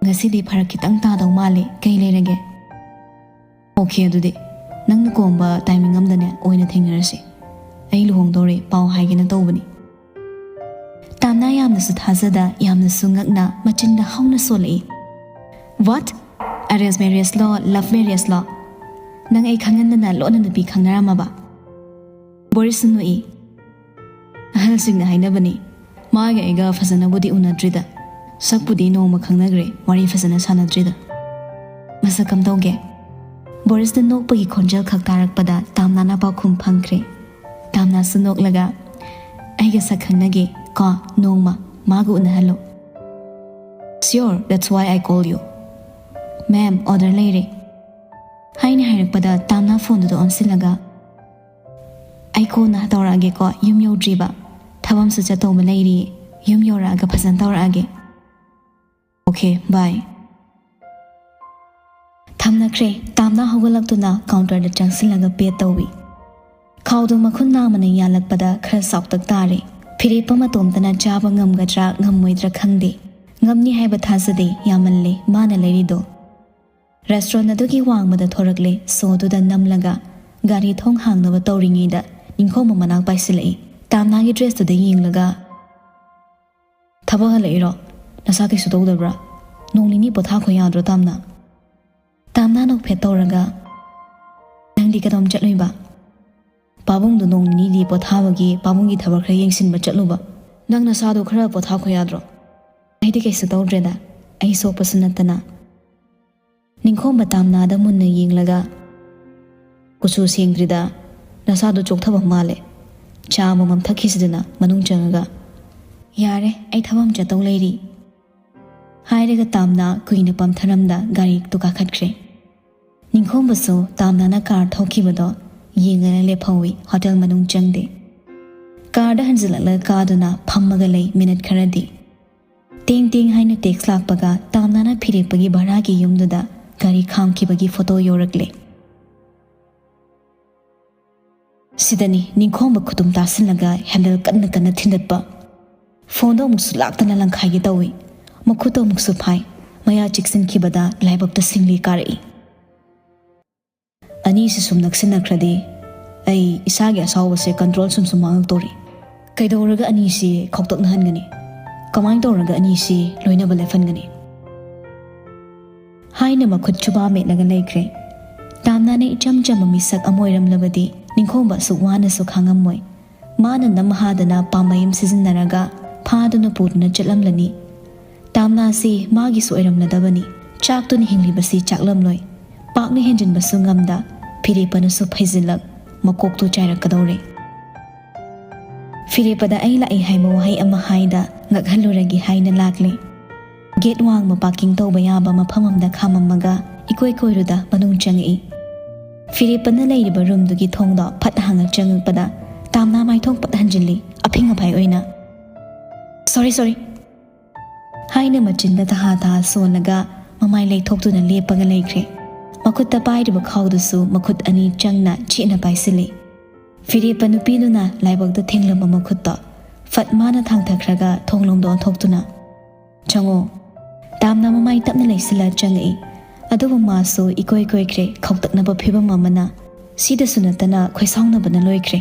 ꯉꯁꯤꯗꯤ ꯐꯔꯛ ꯈꯤꯇꯪ ꯇꯥꯗꯧ ꯃꯥꯜꯂꯦ꯫ ꯀꯩ ꯂꯩꯔꯒꯦ?" "ꯑꯣꯀꯦ, ꯑꯗꯨꯗꯤ ꯅꯪꯅ ꯀꯣꯝꯕ ꯇꯥꯏꯃꯤꯡ ꯑꯃꯗꯅꯦ ꯑꯣꯏꯅ ꯊꯦꯡꯅꯔꯁꯤ꯫ ꯑꯩ ꯂꯨꯍꯣꯡꯗꯧꯔꯦ, ꯄꯥꯎ ꯍꯥꯏꯒꯦꯅ ꯇꯧꯕꯅꯤ꯫" ꯇꯥꯝꯅꯥ ꯌꯥꯝꯅꯁꯨ ꯊꯥꯖꯗ, ꯌꯥꯝꯅꯁꯨ ꯉꯛꯅ ꯃꯆꯤꯟꯗ ꯍꯧꯅ ꯁꯣꯜꯂꯛꯏ꯫ "What? Arranged marriage low, love marriage ꯂꯣ? ꯅꯪ ꯑꯩ ꯈꯪꯍꯟꯗꯅ ꯂꯣꯟꯅ ꯅꯨꯄꯤ ꯈꯪꯅꯔꯝꯃꯕ?" ꯕꯣꯔꯤꯁꯁꯨ ꯅꯣꯛꯏ꯫ "ꯑꯍꯜꯁꯤꯡꯅ ꯍꯥꯏꯅꯕꯅꯤ, ꯃꯥꯒ ꯑꯩꯒ ꯐꯖꯅꯕꯨꯗꯤ ꯎꯅꯗ꯭ꯔꯤꯗ, ꯁꯛꯄꯨꯗꯤ ꯅꯣꯡꯃ ꯈꯪꯅꯈ꯭ꯔꯦ, ꯋꯥꯔꯤ ꯐꯖꯅ ꯁꯥꯟꯅꯗ꯭ꯔꯤꯗ꯫" "ꯃꯁꯛ ꯀꯝꯗꯧꯒꯦ?" ꯕꯣꯔꯤꯁꯅ ꯅꯣꯛꯄꯒꯤ ꯈꯣꯟꯖꯦꯜ ꯈꯛ ꯇꯥꯔꯛꯄꯗ ꯇꯥꯝꯅꯥꯅ ꯄꯥꯎꯈꯨꯝ ꯐꯪꯈ꯭ꯔꯦ꯫ ꯇꯥꯝꯅꯥꯁꯨ ꯅꯣꯛꯂꯒ, "ꯑꯩꯒ ꯁꯛ ꯈꯪꯅꯒꯦ ꯀꯣ, ꯅꯣꯡꯃ ꯃꯥꯒ ꯎꯅꯍꯜꯂꯣ꯫" "Sure, that's why I call you꯫ Ma'am, order ꯂꯩꯔꯦ꯫" ꯍꯥꯏꯅ ꯍꯥꯏꯔꯛꯄꯗ ꯇꯥꯝꯅꯥ ꯐꯣꯟꯗꯨꯗ ꯑꯣꯟꯁꯤꯜꯂꯒ, "ꯑꯩ ꯀꯣꯟꯅ ꯇꯧꯔꯛꯑꯒꯦꯀꯣ, ꯌꯨꯝ ꯌꯧꯗ꯭ꯔꯤꯕ, ꯊꯕꯛ ꯑꯃꯁꯨ ꯆꯠꯇꯧꯕ ꯂꯩꯔꯤ, ꯌꯨꯝ ꯌꯧꯔꯛꯑꯒ ꯐꯖꯅ ꯇꯧꯔꯛꯑꯒꯦ꯫ Okay, bye꯫" ꯊꯝꯅꯈ꯭ꯔꯦ꯫ ꯇꯥꯝꯅꯥ ꯍꯧꯒꯠꯂꯛꯇꯨꯅ ꯀꯥꯎꯟꯇꯔꯗ ꯆꯪꯁꯤꯜꯂꯒ ꯄꯦ ꯇꯧꯏ꯫ ꯈꯥꯎꯗꯣ ꯃꯈꯨꯟ ꯅꯥꯝꯃꯅ ꯌꯥꯜꯂꯛꯄꯗ ꯈꯔ ꯆꯥꯎꯇꯛ ꯇꯥꯔꯦ꯫ ꯐꯤꯔꯦꯞꯄ ꯃꯇꯣꯝꯇꯅ ꯆꯥꯕ ꯉꯝꯒꯗ꯭ꯔꯥ ꯉꯝꯃꯣꯏꯗ꯭ꯔꯥ ꯈꯪꯗꯦ꯫ ꯉꯝꯅꯤ ꯍꯥꯏꯕ ꯊꯥꯖꯗꯦ, ꯌꯥꯝꯃꯜꯂꯦ ꯃꯥꯅ ꯂꯩꯔꯤꯗꯣ꯫ ꯔꯦꯁꯇꯨꯔꯦꯟ ꯑꯗꯨꯒꯤ ꯋꯥꯡꯃꯗ ꯊꯣꯔꯛꯂꯦ꯫ ꯁꯣꯗꯨꯗ ꯅꯝꯂꯒ ꯒꯥꯔꯤ ꯊꯣꯡ ꯍꯥꯡꯅꯕ ꯇꯧꯔꯤꯉꯩꯗ ꯅꯤꯡꯈꯣꯝꯕ ꯃꯅꯥꯛ ꯄꯥꯏꯁꯤꯜꯂꯛꯏ꯫ ꯇꯥꯝꯅꯥꯒꯤ ꯗ꯭ꯔꯦꯁꯇꯨꯗ ꯌꯦꯡꯂꯒ, "ꯊꯕꯛ ꯍꯜꯂꯛꯏꯔꯣ? ꯅꯁꯥ ꯀꯩꯁꯨ ꯇꯧꯗꯕ꯭ꯔꯥ? ꯅꯣꯡ ꯅꯤꯅꯤ ꯄꯣꯊꯥꯈꯣ ꯌꯥꯗ꯭ꯔꯣ, ꯇꯥꯝꯅꯥ?" ꯇꯥꯝꯅꯥ ꯅꯣꯛꯐꯦꯠ ꯇꯧꯔꯒ, "ꯅꯪꯗꯤ ꯀꯗꯣꯝ ꯆꯠꯂꯨꯏꯕ?" "ꯄꯥꯕꯨꯡꯗꯣ ꯅꯣꯡ ꯅꯤꯅꯤꯗꯤ ꯄꯣꯊꯥꯕꯒꯤ ꯄꯥꯕꯨꯡꯒꯤ ꯊꯕꯛ ꯈꯔ ꯌꯦꯡꯁꯤꯟꯕ ꯆꯠꯂꯨꯕ꯫ ꯅꯪ ꯅꯁꯥꯗꯣ ꯈꯔ ꯄꯣꯊꯥꯈꯣ ꯌꯥꯗ꯭ꯔꯣ?" "ꯑꯩꯗꯤ ꯀꯩꯁꯨ ꯇꯧꯗ꯭ꯔꯦꯗ, ꯑꯩ ꯁꯣꯛꯄꯁꯨ ꯅꯠꯇꯅ꯫" ꯅꯤꯡꯈꯣꯝꯕ ꯇꯥꯝꯅꯥꯗ ꯃꯨꯟꯅ ꯌꯦꯡꯂꯒ, ꯀꯨꯆꯨ ꯁꯦꯡꯗ꯭ꯔꯤꯗ, ꯅꯁꯥꯗꯣ ꯆꯣꯛꯊꯕ ꯃꯥꯜꯂꯦ꯫ ꯆꯥ ꯑꯃꯃꯝ ꯊꯛꯈꯤꯁꯤꯗꯅ ꯃꯅꯨꯡ ꯆꯪꯉꯒ꯫ "ꯌꯥꯔꯦ, ꯑꯩ ꯊꯕꯛ ꯑꯃ ꯆꯠꯇꯧ ꯂꯩꯔꯤ," ꯍꯥꯏꯔꯒ ꯇꯥꯝꯅꯥ ꯀꯨꯏꯅ ꯄꯝꯊꯔꯝꯗ ꯒꯥꯔꯤꯗꯨ ꯀꯥꯈꯠꯈ꯭ꯔꯦ꯫ ꯅꯤꯡꯈꯣꯝꯕꯁꯨ ꯇꯥꯝꯅꯥꯅ ꯀꯥꯔ ꯊꯧꯈꯤꯕꯗꯣ ꯌꯦꯡꯉꯒ ꯂꯦꯞꯍꯧꯏ, ꯍꯣꯇꯦꯜ ꯃꯅꯨꯡ ꯆꯪꯗꯦ꯫ ꯀꯥꯔꯗ ꯍꯟꯖꯤꯜꯂꯛꯂꯒ ꯀꯥꯗꯨꯅ ꯐꯝꯃꯒ ꯂꯩ ꯃꯤꯅꯠ ꯈꯔꯗꯤ꯫ ꯇꯦꯡ ꯇꯦꯡ ꯍꯥꯏꯅ ꯇꯦꯛꯁ ꯂꯥꯛꯄꯒ ꯇꯥꯝꯅꯥꯅ ꯐꯤꯔꯦꯞꯄꯒꯤ ꯚꯔꯥꯒꯤ ꯌꯨꯝꯗꯨꯗ ꯒꯥꯔꯤ ꯈꯥꯝꯈꯤꯕꯒꯤ ꯐꯣꯇꯣ ꯌꯧꯔꯛꯂꯦ꯫ ꯁꯤꯗꯅꯤ ꯅꯤꯡꯈꯣꯝꯕ ꯈꯨꯇꯨꯝ ꯇꯥꯁꯤꯜꯂꯒ ꯍꯦꯟꯗꯜ ꯀꯟꯅ ꯀꯟꯅ ꯊꯤꯟꯗꯠꯄ꯫ ꯐꯣꯟꯗꯣ ꯑꯃꯨꯛꯁꯨ ꯂꯥꯛꯇꯅ ꯂꯪꯈꯥꯏꯒꯦ ꯇꯧꯏ꯫ ꯃꯈꯨꯠꯇꯣ ꯑꯃꯨꯛꯁꯨ ꯐꯥꯏ꯫ ꯃꯌꯥ ꯆꯤꯛꯁꯤꯟꯈꯤꯕꯗ ꯂꯥꯏꯕꯛꯇ ꯁꯤꯡꯂꯤ ꯀꯥꯔꯛꯏ꯫ ꯑꯅꯤꯁꯤ ꯁꯨꯝ ꯅꯛꯁꯤꯟꯅꯈ꯭ꯔꯗꯤ ꯑꯩ ꯏꯁꯥꯒꯤ ꯑꯁꯥꯎꯕꯁꯦ ꯀꯟꯇ꯭ꯔꯣꯜ ꯁꯨꯝ ꯁꯨꯝ ꯃꯥꯡꯉꯛꯇꯣꯔꯤ꯫ ꯀꯩꯗꯧꯔꯒ ꯑꯅꯤꯁꯤ ꯈꯧꯇꯛꯅꯍꯟꯒꯅꯤ? ꯀꯃꯥꯏꯅ ꯇꯧꯔꯒ ꯑꯅꯤꯁꯤ ꯂꯣꯏꯅꯕ ꯂꯦꯞꯍꯟꯒꯅꯤ? ꯍꯥꯏꯅ ꯃꯈꯨꯠ ꯆꯨꯕꯥ ꯃꯦꯠꯂꯒ ꯂꯩꯈ꯭ꯔꯦ꯫ ꯇꯥꯝꯅꯥꯅ ꯏꯆꯝ ꯆꯝꯕ ꯃꯤꯁꯛ ꯑꯃ ꯑꯣꯏꯔꯝꯂꯕꯗꯤ ꯅꯤꯡꯈꯣꯝꯕ ꯑꯁꯨꯛ ꯋꯥꯅꯁꯨ ꯈꯥꯡꯉꯝꯃꯣꯏ꯫ ꯃꯥꯅ ꯅꯝꯍꯥꯗꯅ ꯄꯥꯝꯕꯩ ꯑꯃ ꯁꯤꯖꯤꯟꯅꯔꯒ ꯐꯥꯗꯨꯅ ꯄꯨꯗꯨꯅ ꯆꯠꯂꯝꯂꯅꯤ꯫ ꯇꯥꯝꯅꯥꯁꯤ ꯃꯥꯒꯤꯁꯨ ꯑꯣꯏꯔꯝꯂꯗꯕꯅꯤ꯫ ꯆꯥꯛꯇꯨꯅ ꯍꯤꯡꯂꯤꯕꯁꯤ ꯆꯥꯛꯂꯝꯂꯣꯏ꯫ ꯄꯥꯛꯅ ꯍꯦꯟꯖꯤꯟꯕꯁꯨ ꯉꯝꯗ ꯐꯤꯔꯦꯞꯄꯅꯁꯨ ꯐꯩꯖꯤꯜꯂꯛ ꯃꯀꯣꯛꯇꯨ ꯆꯥꯏꯔꯛꯀꯗꯧꯔꯦ꯫ ꯐꯤꯔꯦꯞꯄꯗ ꯑꯩ ꯂꯥꯛꯏ ꯍꯥꯏꯕ ꯋꯥꯍꯩ ꯑꯃ ꯍꯥꯏꯗ ꯉꯛꯍꯜꯂꯨꯔꯒꯦ ꯍꯥꯏꯅ ꯂꯥꯛꯂꯦ꯫ ꯒꯦꯠ ꯋꯥꯡꯃ ꯄꯥꯔꯀꯤꯡ ꯇꯧꯕ ꯌꯥꯕ ꯃꯐꯝ ꯑꯃꯗ ꯈꯥꯝꯃꯝꯃꯒ ꯏꯀꯣꯏ ꯀꯣꯏꯔꯨꯗ ꯃꯅꯨꯡ ꯆꯪꯉꯛꯏ꯫ ꯐꯤꯔꯦꯞꯄꯅ ꯂꯩꯔꯤꯕ ꯔꯨꯝꯗꯨꯒꯤ ꯊꯣꯡꯗꯣ ꯐꯠ ꯍꯥꯡꯉ ꯆꯪꯉꯛꯄꯗ ꯇꯥꯝꯅꯥ ꯃꯥꯏꯊꯣꯡ ꯄꯠ ꯍꯟꯖꯤꯜꯂꯤ, ꯑꯐꯤꯡ ꯑꯐꯥꯏ ꯑꯣꯏꯅ꯫ "ꯁꯣꯔꯤ, ꯁꯣꯔꯤ," ꯍꯥꯏꯅ ꯃꯆꯤꯟꯗ ꯇꯍꯥ ꯇꯍꯥ ꯁꯣꯜꯂꯒ ꯃꯃꯥꯏ ꯂꯩꯊꯣꯛꯇꯨꯅ ꯂꯦꯞꯄꯒ ꯂꯩꯈ꯭ꯔꯦ꯫ ꯃꯈꯨꯠꯇ ꯄꯥꯏꯔꯤꯕ ꯈꯥꯎꯗꯨꯁꯨ ꯃꯈꯨꯠ ꯑꯅꯤ ꯆꯪꯅ ꯆꯦꯠꯅ ꯄꯥꯏꯁꯤꯜꯂꯤ꯫ ꯐꯤꯔꯦꯞꯄ ꯅꯨꯄꯤꯗꯨꯅ ꯂꯥꯏꯕꯛꯇ ꯊꯦꯡꯂꯝꯕ ꯃꯈꯨꯠꯇꯣ ꯐꯠ ꯃꯥꯅ ꯊꯥꯡꯊꯈ꯭ꯔꯒ ꯊꯣꯡ ꯂꯣꯝꯗ ꯑꯣꯟꯊꯣꯛꯇꯨꯅ, "ꯆꯪꯉꯣ꯫" ꯇꯥꯝꯅꯥ ꯃꯃꯥꯏ ꯇꯞꯅ ꯂꯩꯁꯤꯜꯂ ꯆꯪꯉꯛꯏ꯫ ꯑꯗꯨꯕꯨ ꯃꯥꯁꯨ ꯏꯀꯣꯏ ꯀꯣꯏꯈ꯭ꯔꯦ, ꯈꯧꯇꯛꯅꯕ ꯐꯤꯕꯝ ꯑꯃꯅ꯫ ꯁꯤꯗꯁꯨ ꯅꯠꯇꯅ ꯈꯣꯏꯁꯥꯎꯅꯕꯅ ꯂꯣꯏꯈ꯭ꯔꯦ꯫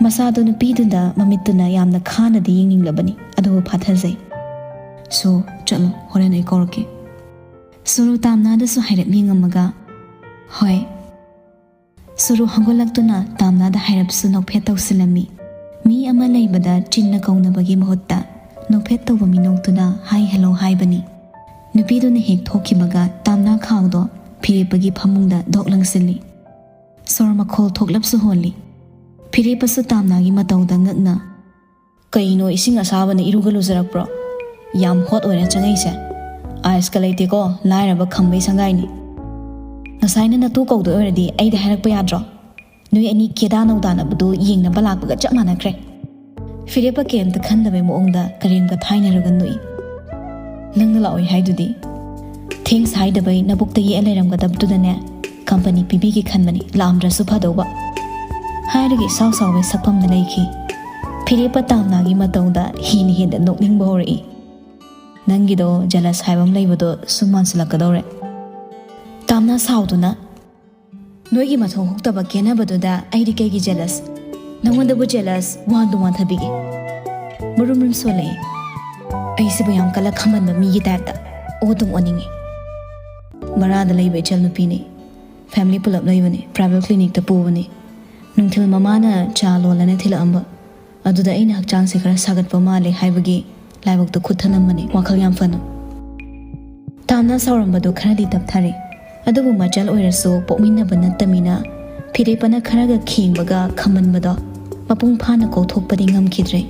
ꯃꯁꯥꯗꯣ ꯅꯨꯄꯤꯗꯨꯗ ꯃꯃꯤꯠꯇꯨꯅ ꯌꯥꯝꯅ ꯈꯥꯅꯗꯤ ꯌꯦꯡꯅꯤꯡꯂꯕꯅꯤ, ꯑꯗꯨꯕꯨ ꯐꯥꯊꯖꯩ꯫ "ꯁꯣ, ꯆꯠꯂꯣ, ꯍꯣꯔꯦꯟ ꯑꯩ ꯀꯧꯔꯛꯀꯦ꯫" ꯁꯨꯔꯨ ꯇꯥꯝꯅꯥꯗꯁꯨ ꯍꯥꯏꯔꯞ ꯌꯦꯡꯉꯝꯃꯒ, "ꯍꯣꯏ꯫" ꯁꯨꯔꯨ ꯍꯧꯒꯠꯂꯛꯇꯨꯅ ꯇꯥꯝꯅꯥꯗ ꯍꯥꯏꯔꯞꯁꯨ ꯅꯣꯛꯐꯦꯠ ꯇꯧꯁꯤꯜꯂꯝꯃꯤ꯫ ꯃꯤ ꯑꯃ ꯂꯩꯕꯗ ꯆꯤꯟꯅ ꯀꯧꯅꯕꯒꯤ ꯃꯍꯨꯠꯇ ꯅꯣꯛꯐꯦꯠ ꯇꯧꯕ ꯃꯤꯅꯣꯛꯇꯨꯅ "ꯍꯥꯏ ꯍꯦꯜꯂꯣ" ꯍꯥꯏꯕꯅꯤ꯫ ꯅꯨꯄꯤꯗꯨꯅ ꯍꯦꯛ ꯊꯣꯛꯈꯤꯕꯒ ꯇꯥꯝꯅꯥ ꯈꯥꯎꯗꯣ ꯐꯤꯔꯦꯞꯄꯒꯤ ꯐꯃꯨꯡꯗ ꯗꯣꯛ ꯂꯪꯁꯤꯜꯂꯤ꯫ ꯁꯣꯔ ꯃꯈꯣꯜ ꯊꯣꯛꯂꯞꯁꯨ ꯍꯣꯜꯂꯤ꯫ ꯐꯤꯔꯦꯞꯄꯁꯨ ꯇꯥꯝꯅꯥꯒꯤ ꯃꯇꯧꯗ ꯉꯛꯅ, "ꯀꯩꯅꯣ, ꯏꯁꯤꯡ ꯑꯁꯥꯕꯅ ꯏꯔꯨꯒ ꯂꯨꯖꯔꯛꯄ꯭ꯔꯣ? ꯌꯥꯝ ꯍꯣꯠ ꯑꯣꯏꯅ ꯆꯪꯉꯛꯏꯁꯦ꯫ ꯑꯥꯏꯁꯀ ꯂꯩꯇꯦꯀꯣ, ꯂꯥꯏꯔꯕ ꯈꯝꯕꯩ ꯁꯪꯒꯥꯏꯅꯤ꯫ ꯉꯁꯥꯏꯅ ꯅꯇꯨ ꯀꯧꯗꯣꯏ ꯑꯣꯏꯔꯗꯤ ꯑꯩꯗ ꯍꯥꯏꯔꯛꯄ ꯌꯥꯗ꯭ꯔꯣ? ꯅꯣꯏ ꯑꯅꯤ ꯀꯦꯗꯥ ꯅꯧꯗꯥꯅꯕꯗꯨ ꯌꯦꯡꯅꯕ ꯂꯥꯛꯄꯒ ꯆꯞ ꯃꯥꯟꯅꯈ꯭ꯔꯦ꯫" ꯐꯤꯔꯦꯞꯄ ꯀꯩꯝꯇ ꯈꯟꯗꯕꯩ ꯃꯑꯣꯡꯗ ꯀꯔꯦꯝꯒ ꯊꯥꯏꯅꯔꯒ ꯅꯣꯛꯏ꯫ "ꯅꯪꯅ ꯂꯥꯛꯑꯣꯏ ꯍꯥꯏꯗꯨꯗꯤ? ꯊꯦꯡꯁ ꯍꯥꯏꯗꯕꯩ ꯅꯕꯨꯛꯇ ꯌꯦꯛꯑ ꯂꯩꯔꯝꯒꯗꯕꯗꯨꯗꯅꯦ, ꯀꯝꯄꯅꯤ ꯄꯤꯕꯤꯒꯦ ꯈꯟꯕꯅꯤ, ꯂꯥꯛꯑꯝꯗ꯭ꯔꯁꯨ ꯐꯗꯧꯕ꯫" ꯍꯥꯏꯔꯒ ꯏꯁꯥꯎ ꯁꯥꯎꯕꯩ ꯁꯛꯐꯝꯗ ꯂꯩꯈꯤ꯫ ꯐꯤꯔꯦꯞꯄ ꯇꯥꯝꯅꯥꯒꯤ ꯃꯇꯧꯗ ꯍꯦꯟꯅ ꯍꯦꯟꯅ ꯅꯣꯛꯅꯤꯡꯕ ꯍꯧꯔꯛꯏ꯫ "ꯅꯪꯒꯤꯗꯣ ꯖꯦꯂꯁ ꯍꯥꯏꯕ ꯑꯃ ꯂꯩꯕꯗꯣ ꯁꯨꯝ ꯃꯥꯟꯁꯤꯜꯂꯛꯀꯗꯧꯔꯦ꯫" ꯇꯥꯝꯅꯥ ꯁꯥꯎꯗꯨꯅ, "ꯅꯣꯏꯒꯤ ꯃꯊꯣꯡ ꯍꯨꯛꯇꯕ ꯀꯦꯅꯕꯗꯨꯗ ꯑꯩꯗꯤ ꯀꯩꯒꯤ ꯖꯦꯂꯁ? ꯅꯉꯣꯟꯗꯕꯨ ꯖꯦꯂꯁ ꯋꯥꯟꯗꯨ ꯋꯥꯟꯊꯕꯤꯒꯦ꯫" ꯃꯔꯨꯝ ꯃꯔꯨꯝ ꯁꯣꯜꯂꯛꯏ꯫ "ꯑꯩꯁꯤꯕꯨ ꯌꯥꯝ ꯀꯜꯂꯛ ꯈꯝꯕꯟꯕ ꯃꯤꯒꯤ ꯇꯥꯏꯞꯇ ꯑꯣ ꯑꯗꯨꯝ ꯑꯣꯟꯅꯤꯡꯉꯤ꯫" ꯃꯔꯥꯗ ꯂꯩꯕ ꯏꯆꯜ ꯅꯨꯄꯤꯅꯤ꯫ ꯐꯦꯃꯤꯂꯤ ꯄꯨꯂꯞ ꯂꯩꯕꯅꯤ꯫ ꯄ꯭ꯔꯥꯏꯚꯦꯠ ꯀ꯭ꯂꯤꯅꯤꯛꯇ ꯄꯨꯕꯅꯤ꯫ ꯅꯨꯡꯊꯤꯜ ꯃꯃꯥꯅ ꯆꯥ ꯂꯣꯜꯂꯅ ꯊꯤꯜꯂꯛꯑꯝꯕ꯫ ꯑꯗꯨꯗ ꯑꯩꯅ ꯍꯛꯆꯥꯡꯁꯦ ꯈꯔ ꯁꯥꯒꯠꯄ ꯃꯥꯜꯂꯦ ꯍꯥꯏꯕꯒꯤ ꯂꯥꯏꯕꯛꯇ ꯈꯨꯠ ꯊꯅꯝꯕꯅꯤ꯫ ꯋꯥꯈꯜ ꯌꯥꯝ ꯐꯅꯨ꯫ ꯇꯥꯝꯅ ꯁꯥꯎꯔꯝꯕꯗꯨ ꯈꯔꯗꯤ ꯇꯞꯊꯔꯦ꯫ ꯑꯗꯨꯕꯨ ꯃꯆꯜ ꯑꯣꯏꯔꯁꯨ ꯄꯣꯛꯃꯤꯟꯅꯕ ꯅꯠꯇꯃꯤꯅ ꯐꯤꯔꯦꯞꯄꯅ ꯈꯔꯒ ꯈꯦꯡꯕꯒ ꯈꯝꯕꯟꯕꯗꯣ ꯃꯄꯨꯡ ꯐꯥꯅ ꯀꯣꯛꯊꯣꯛꯄꯗꯤ ꯉꯝꯈꯤꯗ꯭ꯔꯦ꯫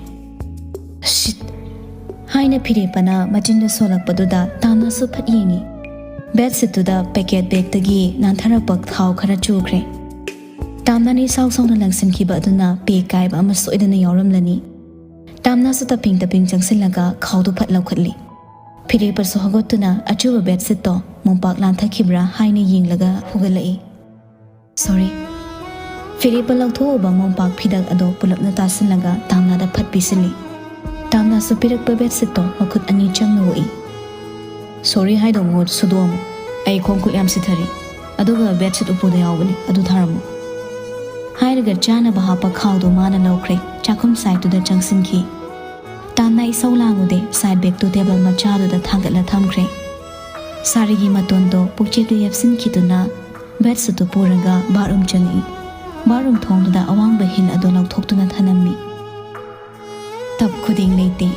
"ꯁꯤꯠ!" ꯍꯥꯏꯅ ꯐꯤꯔꯦꯞꯄꯅ ꯃꯆꯤꯟꯗ ꯁꯣꯜꯂꯛꯄꯗꯨꯗ ꯇꯥꯝꯅꯁꯨ ꯐꯠ ꯌꯦꯡꯉꯤ꯫ ꯕꯦꯗꯁꯤꯠꯇꯨꯗ ꯄꯦꯀꯦꯠ ꯕꯦꯒꯇꯒꯤ ꯅꯥꯟꯊꯔꯛꯄ ꯊꯥꯎ ꯈꯔ ꯆꯨꯈ꯭ꯔꯦ꯫ ꯇꯥꯝꯅꯅ ꯏꯁꯥꯎ ꯁꯥꯎꯅ ꯂꯪꯁꯤꯟꯈꯤꯕ ꯑꯗꯨꯅ ꯄꯦꯛ ꯀꯥꯏꯕ ꯑꯃ ꯁꯣꯏꯗꯅ ꯌꯥꯎꯔꯝꯂꯅꯤ꯫ ꯇꯥꯝꯅꯁꯨ ꯇꯞꯄꯤꯡ ꯇꯞꯄꯤꯡ ꯆꯪꯁꯤꯜꯂꯒ ꯈꯥꯎꯗꯨ ꯐꯠ ꯂꯧꯈꯠꯂꯤ꯫ ꯐꯤꯔꯦꯞꯄꯁꯨ ꯍꯧꯒꯠꯇꯨꯅ ꯑꯆꯨꯕ ꯕꯦꯗꯁꯤꯠꯇꯣ ꯃꯣꯝꯄꯥꯛ ꯂꯥꯟꯊꯈꯤꯕ꯭ꯔꯥ ꯍꯥꯏꯅ ꯌꯦꯡꯂꯒ ꯍꯧꯒꯠꯂꯛꯏ꯫ "ꯁꯣꯔꯤ꯫" ꯐꯤꯔꯦꯞꯄ ꯂꯧꯊꯣꯛꯎꯕ ꯃꯣꯝꯄꯥꯛ ꯐꯤꯗꯛ ꯑꯗꯣ ꯄꯨꯂꯞꯅ ꯇꯥꯁꯤꯜꯂꯒ ꯇꯥꯝꯅꯥꯗ ꯐꯠ ꯄꯤꯁꯤꯜꯂꯤ꯫ ꯇꯥꯝꯅꯥꯁꯨ ꯄꯤꯔꯛꯄ ꯕꯦꯗꯁꯤꯠꯇꯣ ꯃꯈꯨꯠ ꯑꯅꯤ ꯆꯪꯅ ꯑꯣꯛꯏ꯫ "ꯁꯣꯔꯤ ꯍꯥꯏꯗꯧ ꯃꯍꯨꯠ ꯁꯨꯗꯣꯛꯑꯝꯃꯨ꯫ ꯑꯩ ꯈꯣꯡ ꯈꯨꯠ ꯌꯥꯝ ꯁꯤꯊꯔꯤ꯫ ꯑꯗꯨꯒ ꯕꯦꯗꯁꯤꯠ ꯎꯄꯨꯗ ꯌꯥꯎꯕꯅꯤ, ꯑꯗꯨ ꯊꯥꯔꯝꯃꯨ꯫" ꯍꯥꯏꯔꯒ ꯆꯥꯅꯕ ꯍꯥꯞꯄ ꯈꯥꯎꯗꯣ ꯃꯥꯅ ꯂꯧꯈ꯭ꯔꯦ꯫ ꯆꯥꯛꯈꯨꯝ ꯁꯥꯏꯠꯇꯨꯗ ꯆꯪꯁꯤꯟꯈꯤ꯫ ꯇꯥꯝꯅ ꯏꯁꯧ ꯂꯥꯡꯉꯨꯗꯦ, ꯁꯥꯏꯠ ꯕꯦꯒꯇꯨ ꯇꯦꯕꯜ ꯃꯆꯥꯗꯨꯗ ꯊꯥꯡꯒꯠꯂ ꯊꯝꯈ꯭ꯔꯦ꯫ ꯁꯥꯔꯤꯒꯤ ꯃꯇꯣꯟꯗꯣ ꯄꯨꯛꯆꯦꯛꯇ ꯌꯦꯞꯁꯤꯟꯈꯤꯗꯨꯅ ꯕꯦꯗꯁꯤꯠꯇꯨ ꯄꯨꯔꯒ ꯕꯥꯠꯔꯨꯝ ꯆꯪꯉꯛꯏ꯫ ꯕꯥꯠꯔꯨꯝ ꯊꯣꯡꯗꯨꯗ ꯑꯋꯥꯡꯕ ꯍꯤꯜ ꯑꯗꯨ ꯂꯧꯊꯣꯛꯇꯨꯅ ꯊꯅꯝꯃꯤ꯫ ꯇꯞ ꯈꯨꯗꯤꯡ ꯂꯩꯇꯦ꯫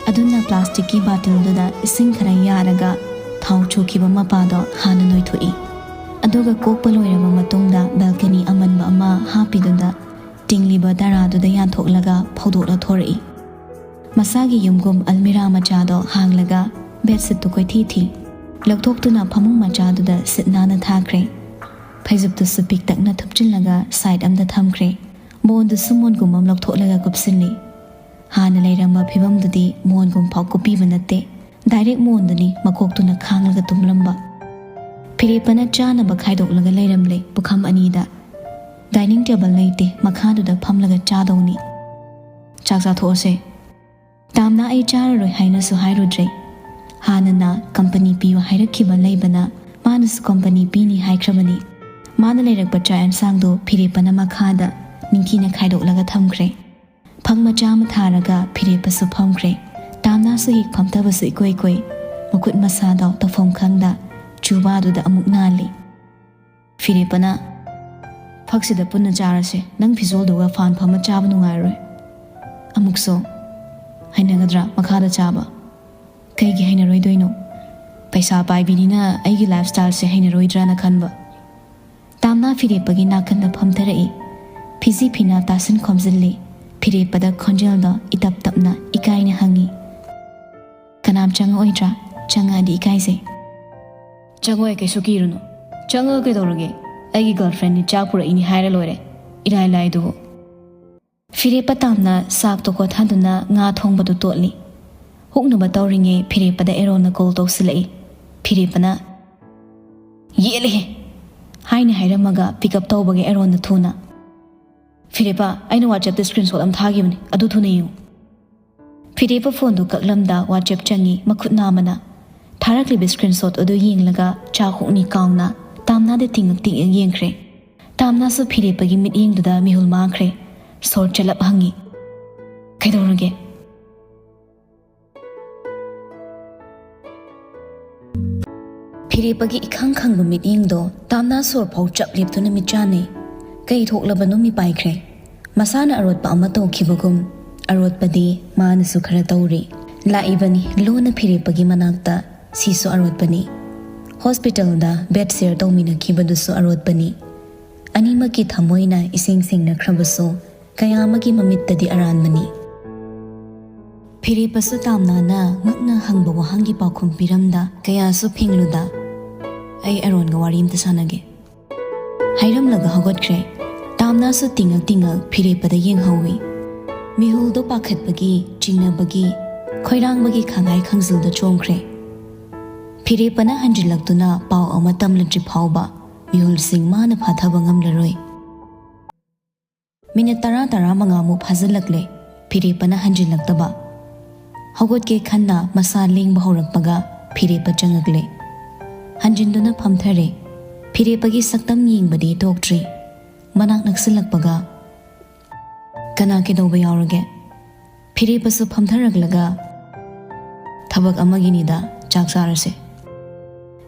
ꯑꯗꯨꯅ ꯄ꯭ꯂꯥꯁꯇꯤꯛꯀꯤ ꯕꯥꯇꯤꯜꯗꯨꯗ ꯏꯁꯤꯡ ꯈꯔ ꯌꯥꯔꯒ ꯊꯥꯎ ꯆꯨꯈꯤꯕ ꯃꯄꯥꯗꯣ ꯍꯥꯟꯅ ꯅꯣꯏꯊꯣꯛꯏ꯫ ꯑꯗꯨꯒ ꯀꯣꯛꯄ ꯂꯣꯏꯔꯕ ꯃꯇꯨꯡꯗ ꯕꯦꯜꯀꯅꯤ ꯑꯃꯟꯕ ꯑꯃ ꯍꯥꯞꯄꯤꯗꯨꯗ ꯇꯤꯡꯂꯤꯕ ꯇꯔꯥꯗꯨꯗ ꯌꯥꯟꯊꯣꯛꯂꯒ ꯐꯧꯗꯣꯛꯂ ꯊꯣꯔꯛꯏ꯫ ꯃꯁꯥꯒꯤ ꯌꯨꯝꯒꯨꯝ ꯑꯜꯃꯤꯔꯥ ꯃꯆꯥꯗꯣ ꯍꯥꯡꯂꯒ ꯕꯦꯗꯁꯤꯠꯇꯨ ꯀꯣꯏꯊꯤ ꯊꯤ꯫ ꯂꯧꯊꯣꯛꯇꯨꯅ ꯐꯃꯨꯡ ꯃꯆꯥꯗꯨꯗ ꯁꯤꯠ ꯅꯥꯟꯅ ꯊꯥꯈ꯭ꯔꯦ꯫ ꯐꯩꯖꯨꯞꯇꯨꯁꯨ ꯄꯤꯛꯇꯛꯅ ꯊꯨꯞꯆꯤꯜꯂꯒ ꯁꯥꯏꯠ ꯑꯃꯗ ꯊꯝꯈ꯭ꯔꯦ꯫ ꯃꯣꯟꯗꯨꯁꯨ ꯃꯣꯟꯒꯨꯝ ꯑꯃ ꯂꯧꯊꯣꯛꯂꯒ ꯀꯨꯞꯁꯤꯜꯂꯤ꯫ ꯍꯥꯟꯅ ꯂꯩꯔꯝꯕ ꯐꯤꯕꯝꯗꯨꯗꯤ ꯃꯣꯟꯒꯨꯝ ꯐꯥꯎ ꯀꯨꯞꯄꯤꯕ ꯅꯠꯇꯦ꯫ ꯗꯥꯏꯔꯦꯛ ꯃꯣꯟꯗꯨꯅꯤ ꯃꯀꯣꯛꯇꯨꯅ ꯈꯥꯡꯂꯒ ꯇꯨꯝꯂꯝꯕ꯫ ꯐꯤꯔꯦꯞꯄꯅ ꯆꯥꯅꯕ ꯈꯥꯏꯗꯣꯛꯂꯒ ꯂꯩꯔꯝꯂꯦ ꯄꯨꯈꯝ ꯑꯅꯤꯗ꯫ ꯗꯥꯏꯅꯤꯡ ꯇꯦꯕꯜ ꯂꯩꯇꯦ, ꯃꯈꯥꯗꯨꯗ ꯐꯝꯂꯒ ꯆꯥꯗꯧꯅꯤ꯫ "ꯆꯥꯛ ꯆꯥꯊꯣꯛꯑꯁꯦ꯫ ꯇꯥꯝꯅ ꯑꯩ ꯆꯥꯔꯔꯣꯏ ꯍꯥꯏꯅꯁꯨ ꯍꯥꯏꯔꯨꯗ꯭ꯔꯦ꯫ ꯍꯥꯟꯅꯅ ꯀꯝꯄꯅꯤ ꯄꯤꯌꯨ ꯍꯥꯏꯔꯛꯈꯤꯕ ꯂꯩꯕꯅ ꯃꯥꯅꯁꯨ ꯀꯝꯄꯅꯤ ꯄꯤꯅꯤ ꯍꯥꯏꯈ꯭ꯔꯕꯅꯤ꯫ ꯃꯥꯅ ꯂꯩꯔꯛꯄ ꯆꯥꯛ ꯑꯦꯟꯁꯥꯡꯗꯣ ꯐꯤꯔꯦꯞꯄꯅ ꯃꯈꯥꯗ ꯅꯤꯡꯊꯤꯅ ꯈꯥꯏꯗꯣꯛꯂꯒ ꯊꯝꯈ꯭ꯔꯦ꯫ ꯐꯛ ꯃꯆꯥ ꯑꯃ ꯊꯥꯔꯒ ꯐꯤꯔꯦꯞꯄꯁꯨ ꯐꯝꯈ꯭ꯔꯦ꯫ ꯇꯥꯝꯅꯥꯁꯨ ꯍꯦꯛ ꯐꯝꯊꯕꯁꯨ ꯏꯀꯣꯏ ꯀꯣꯏ꯫ ꯃꯈꯨꯠ ꯃꯁꯥꯗꯣ ꯇꯧꯐꯝ ꯈꯪꯗ ꯆꯨꯕꯥꯗꯨꯗ ꯑꯃꯨꯛ ꯅꯥꯜꯂꯤ꯫ ꯐꯤꯔꯦꯞꯄꯅ, "ꯐꯛꯁꯤꯗ ꯄꯨꯟꯅ ꯆꯥꯔꯁꯦ꯫ ꯅꯪ ꯐꯤꯖꯣꯜꯗꯨꯒ ꯐꯥꯟ ꯐꯝꯃ ꯆꯥꯕ ꯅꯨꯡꯉꯥꯏꯔꯣꯏ꯫ ꯑꯃꯨꯛꯁꯨ ꯍꯩꯅꯒꯗ꯭ꯔꯥ ꯃꯈꯥꯗ ꯆꯥꯕ?" "ꯀꯩꯒꯤ ꯍꯩꯅꯔꯣꯏꯗꯣꯏꯅꯣ? ꯄꯩꯁꯥ ꯄꯥꯏꯕꯤꯅꯤꯅ ꯑꯩꯒꯤ ꯂꯥꯏꯐ ꯁ꯭ꯇꯥꯏꯜꯁꯦ ꯍꯩꯅꯔꯣꯏꯗ꯭ꯔꯥꯅ ꯈꯟꯕ꯫" ꯇꯥꯝꯅꯥ ꯐꯤꯔꯦꯞꯄꯒꯤ ꯅꯥꯀꯟꯗ ꯐꯝꯊꯔꯛꯏ꯫ ꯐꯤꯖꯤ ꯐꯤꯅꯥ ꯇꯥꯁꯤꯟ ꯈꯣꯝꯖꯤꯜꯂꯤ꯫ ꯐꯤꯔꯦꯞꯄꯗ ꯈꯣꯟꯖꯦꯜꯗꯣ ꯏꯇꯞ ꯇꯞꯅ ꯏꯀꯥꯏꯅ ꯍꯪꯉꯤ꯫ "ꯀꯅꯥꯝ ꯆꯪꯉꯛꯑꯣꯏꯗ꯭ꯔꯥ? ꯆꯪꯉꯛꯑꯗꯤ ꯏꯀꯥꯏꯖꯩ꯫" "ꯆꯪꯉꯛꯑꯣꯏ, ꯀꯩꯁꯨ ꯀꯤꯔꯨꯅꯨ꯫ ꯆꯪꯉꯛꯑ ꯀꯩꯗꯧꯔꯒꯦ? ꯑꯩꯒꯤ ꯒꯔꯜꯐ꯭ꯔꯦꯟꯅꯤ, ꯆꯥꯛ ꯄꯨꯔꯛꯏꯅꯤ ꯍꯥꯏꯔ ꯂꯣꯏꯔꯦ꯫ ꯏꯔꯥꯏ ꯂꯥꯏꯗꯨꯕꯨ꯫" ꯐꯤꯔꯦꯞꯄ ꯇꯥꯝꯅ ꯆꯥꯛꯇꯣ ꯀꯣꯊꯗꯨꯅ ꯉꯥ ꯊꯣꯡꯕꯗꯨ ꯇꯣꯠꯂꯤ꯫ ꯍꯨꯛꯅꯕ ꯇꯧꯔꯤꯉꯩ ꯐꯤꯔꯦꯞꯄꯗ ꯑꯦꯔꯣꯟꯅ ꯀꯣꯜ ꯇꯧꯁꯤꯜꯂꯛꯏ꯫ ꯐꯤꯔꯦꯞꯄꯅ, "ꯌꯦꯠꯂꯦꯍꯦ!" ꯍꯥꯏꯅ ꯍꯥꯏꯔꯝꯃꯒ ꯄꯤꯛ ꯑꯞ ꯇꯧꯕꯒꯤ ꯑꯦꯔꯣꯟꯅ ꯊꯨꯅ, "ꯐꯤꯔꯦꯞꯄ, ꯑꯩꯅ ꯋꯥꯆꯦꯞꯇ ꯁ꯭ꯀ꯭ꯔꯤꯟꯁꯣꯠ ꯑꯃ ꯊꯥꯈꯤꯕꯅꯤ, ꯑꯗꯨ ꯊꯨꯅ ꯌꯦꯡꯉꯨ꯫" ꯐꯤꯔꯦꯞꯄ ꯐꯣꯟꯗꯨ ꯀꯛꯂꯝꯗ ꯋꯥꯆꯦꯞ ꯆꯪꯉꯤ꯫ ꯃꯈꯨꯠ ꯅꯥꯝꯃꯅ ꯊꯥꯔꯛꯂꯤꯕ ꯁ꯭ꯀ꯭ꯔꯤꯟꯁꯣꯠ ꯑꯗꯨ ꯌꯦꯡꯂꯒ ꯆꯥꯛ ꯍꯨꯛꯅꯤ ꯀꯥꯎꯅ ꯇꯥꯝꯅꯥꯗ ꯇꯤꯡꯉꯛ ꯇꯤꯡꯉꯛ ꯌꯦꯡꯈ꯭ꯔꯦ꯫ ꯇꯥꯝꯅꯥꯁꯨ ꯐꯤꯔꯦꯞꯄꯒꯤ ꯃꯤꯠꯌꯦꯡꯗꯨꯗ ꯃꯤꯍꯨꯜ ꯃꯥꯡꯈ꯭ꯔꯦ꯫ ꯁꯣꯔ ꯆꯂꯞ ꯍꯪꯉꯤ, "ꯀꯩꯗꯧꯔꯒꯦ?" ꯐꯤꯔꯦꯞꯄꯒꯤ ꯏꯈꯪ ꯈꯪꯕ ꯃꯤꯠꯌꯦꯡꯗꯣ ꯇꯥꯝꯅꯥ ꯁꯣꯔ ꯐꯥꯎ ꯆꯞ ꯂꯦꯞꯇꯨꯅ ꯃꯤꯠ ꯆꯥꯟꯅꯩ꯫ ꯀꯩ ꯊꯣꯛꯂꯕꯅꯣ ꯃꯤꯄꯥꯏꯈ꯭ꯔꯦ꯫ ꯃꯁꯥꯅ ꯑꯔꯣꯠꯄ ꯑꯃ ꯇꯧꯈꯤꯕꯒꯨꯝ ꯑꯔꯣꯠꯄꯗꯤ ꯃꯥꯅꯁꯨ ꯈꯔ ꯇꯧꯔꯤ꯫ ꯂꯥꯛꯏꯕꯅꯤ ꯂꯣꯟꯅ ꯐꯤꯔꯦꯞꯄꯒꯤ ꯃꯅꯥꯛꯇ, ꯁꯤꯁꯨ ꯑꯔꯣꯠꯄꯅꯤ꯫ ꯍꯣꯁꯄꯤꯇꯥꯜꯗ ꯕꯦꯗ ꯁꯦꯌꯔ ꯇꯧꯃꯤꯟꯅꯈꯤꯕꯗꯨꯁꯨ ꯑꯔꯣꯠꯄꯅꯤ꯫ ꯑꯅꯤꯃꯛꯀꯤ ꯊꯃꯣꯏꯅ ꯏꯁꯦꯡ ꯁꯦꯡꯅꯈ꯭ꯔꯕꯁꯨ ꯀꯌꯥ ꯑꯃꯒꯤ ꯃꯃꯤꯠꯇꯗꯤ ꯑꯔꯥꯟꯕꯅꯤ꯫ ꯐꯤꯔꯦꯞꯄꯁꯨ ꯇꯥꯝꯅꯥꯅ ꯉꯛꯅ ꯍꯪꯕ ꯋꯥꯍꯪꯒꯤ ꯄꯥꯎꯈꯨꯝ ꯄꯤꯔꯝꯗ ꯀꯌꯥꯁꯨ ꯐꯤꯡꯂꯨꯗ, "ꯑꯩ ꯑꯔꯣꯟꯒ ꯋꯥꯔꯤ ꯑꯝꯇ ꯁꯥꯟꯅꯒꯦ" ꯍꯥꯏꯔꯝꯂꯒ ꯍꯧꯒꯠꯈ꯭ꯔꯦ꯫ ꯇꯥꯝꯅꯥꯁꯨ ꯇꯤꯡꯉꯛ ꯇꯤꯡꯉꯛ ꯐꯤꯔꯦꯞꯄꯗ ꯌꯦꯡꯍꯧꯏ꯫ ꯃꯤꯍꯨꯜꯗꯣ ꯄꯥꯈꯠꯄꯒꯤ, ꯆꯤꯡꯅꯕꯒꯤ, ꯈꯣꯏꯔꯥꯡꯕꯒꯤ ꯈꯥꯡꯉꯥꯏ ꯈꯥꯡꯖꯤꯜꯗ ꯆꯣꯡꯈ꯭ꯔꯦ꯫ ꯐꯤꯔꯦꯞꯄꯅ ꯍꯟꯖꯤꯜꯂꯛꯇꯨꯅ ꯄꯥꯎ ꯑꯃ ꯇꯝꯂꯗ꯭ꯔꯤ ꯐꯥꯎꯕ ꯃꯤꯍꯨꯜꯁꯤꯡ ꯃꯥꯅ ꯐꯥꯊꯕ ꯉꯝꯂꯔꯣꯏ꯫ ꯃꯤꯅꯤꯠ ꯇꯔꯥ, ꯇꯔꯥꯃꯉꯥꯃꯨꯛ ꯐꯥꯖꯤꯜꯂꯛꯂꯦ꯫ ꯐꯤꯔꯦꯞꯄꯅ ꯍꯟꯖꯤꯜꯂꯛꯇꯕ꯫ ꯍꯧꯒꯠꯀꯦ ꯈꯟꯅ ꯃꯁꯥ ꯂꯦꯡꯕ ꯍꯧꯔꯛꯄꯒ ꯐꯤꯔꯦꯞꯄ ꯆꯪꯉꯛꯂꯦ꯫ ꯍꯟꯖꯤꯟꯗꯨꯅ ꯐꯝꯊꯔꯦ꯫ ꯐꯤꯔꯦꯞꯄꯒꯤ ꯁꯛꯇꯝ ꯌꯦꯡꯕꯗꯤ ꯇꯣꯛꯇ꯭ꯔꯤ꯫ ꯃꯅꯥꯛ ꯅꯛꯁꯤꯜꯂꯛꯄꯒ, "ꯀꯅꯥ ꯀꯩꯗꯧꯕ ꯌꯥꯎꯔꯒꯦ?" ꯐꯤꯔꯦꯞꯄꯁꯨ ꯐꯝꯊꯔꯛꯂꯒ, "ꯊꯕꯛ ꯑꯃꯒꯤꯅꯤꯗ, ꯆꯥꯛ ꯆꯥꯔꯁꯦ"꯫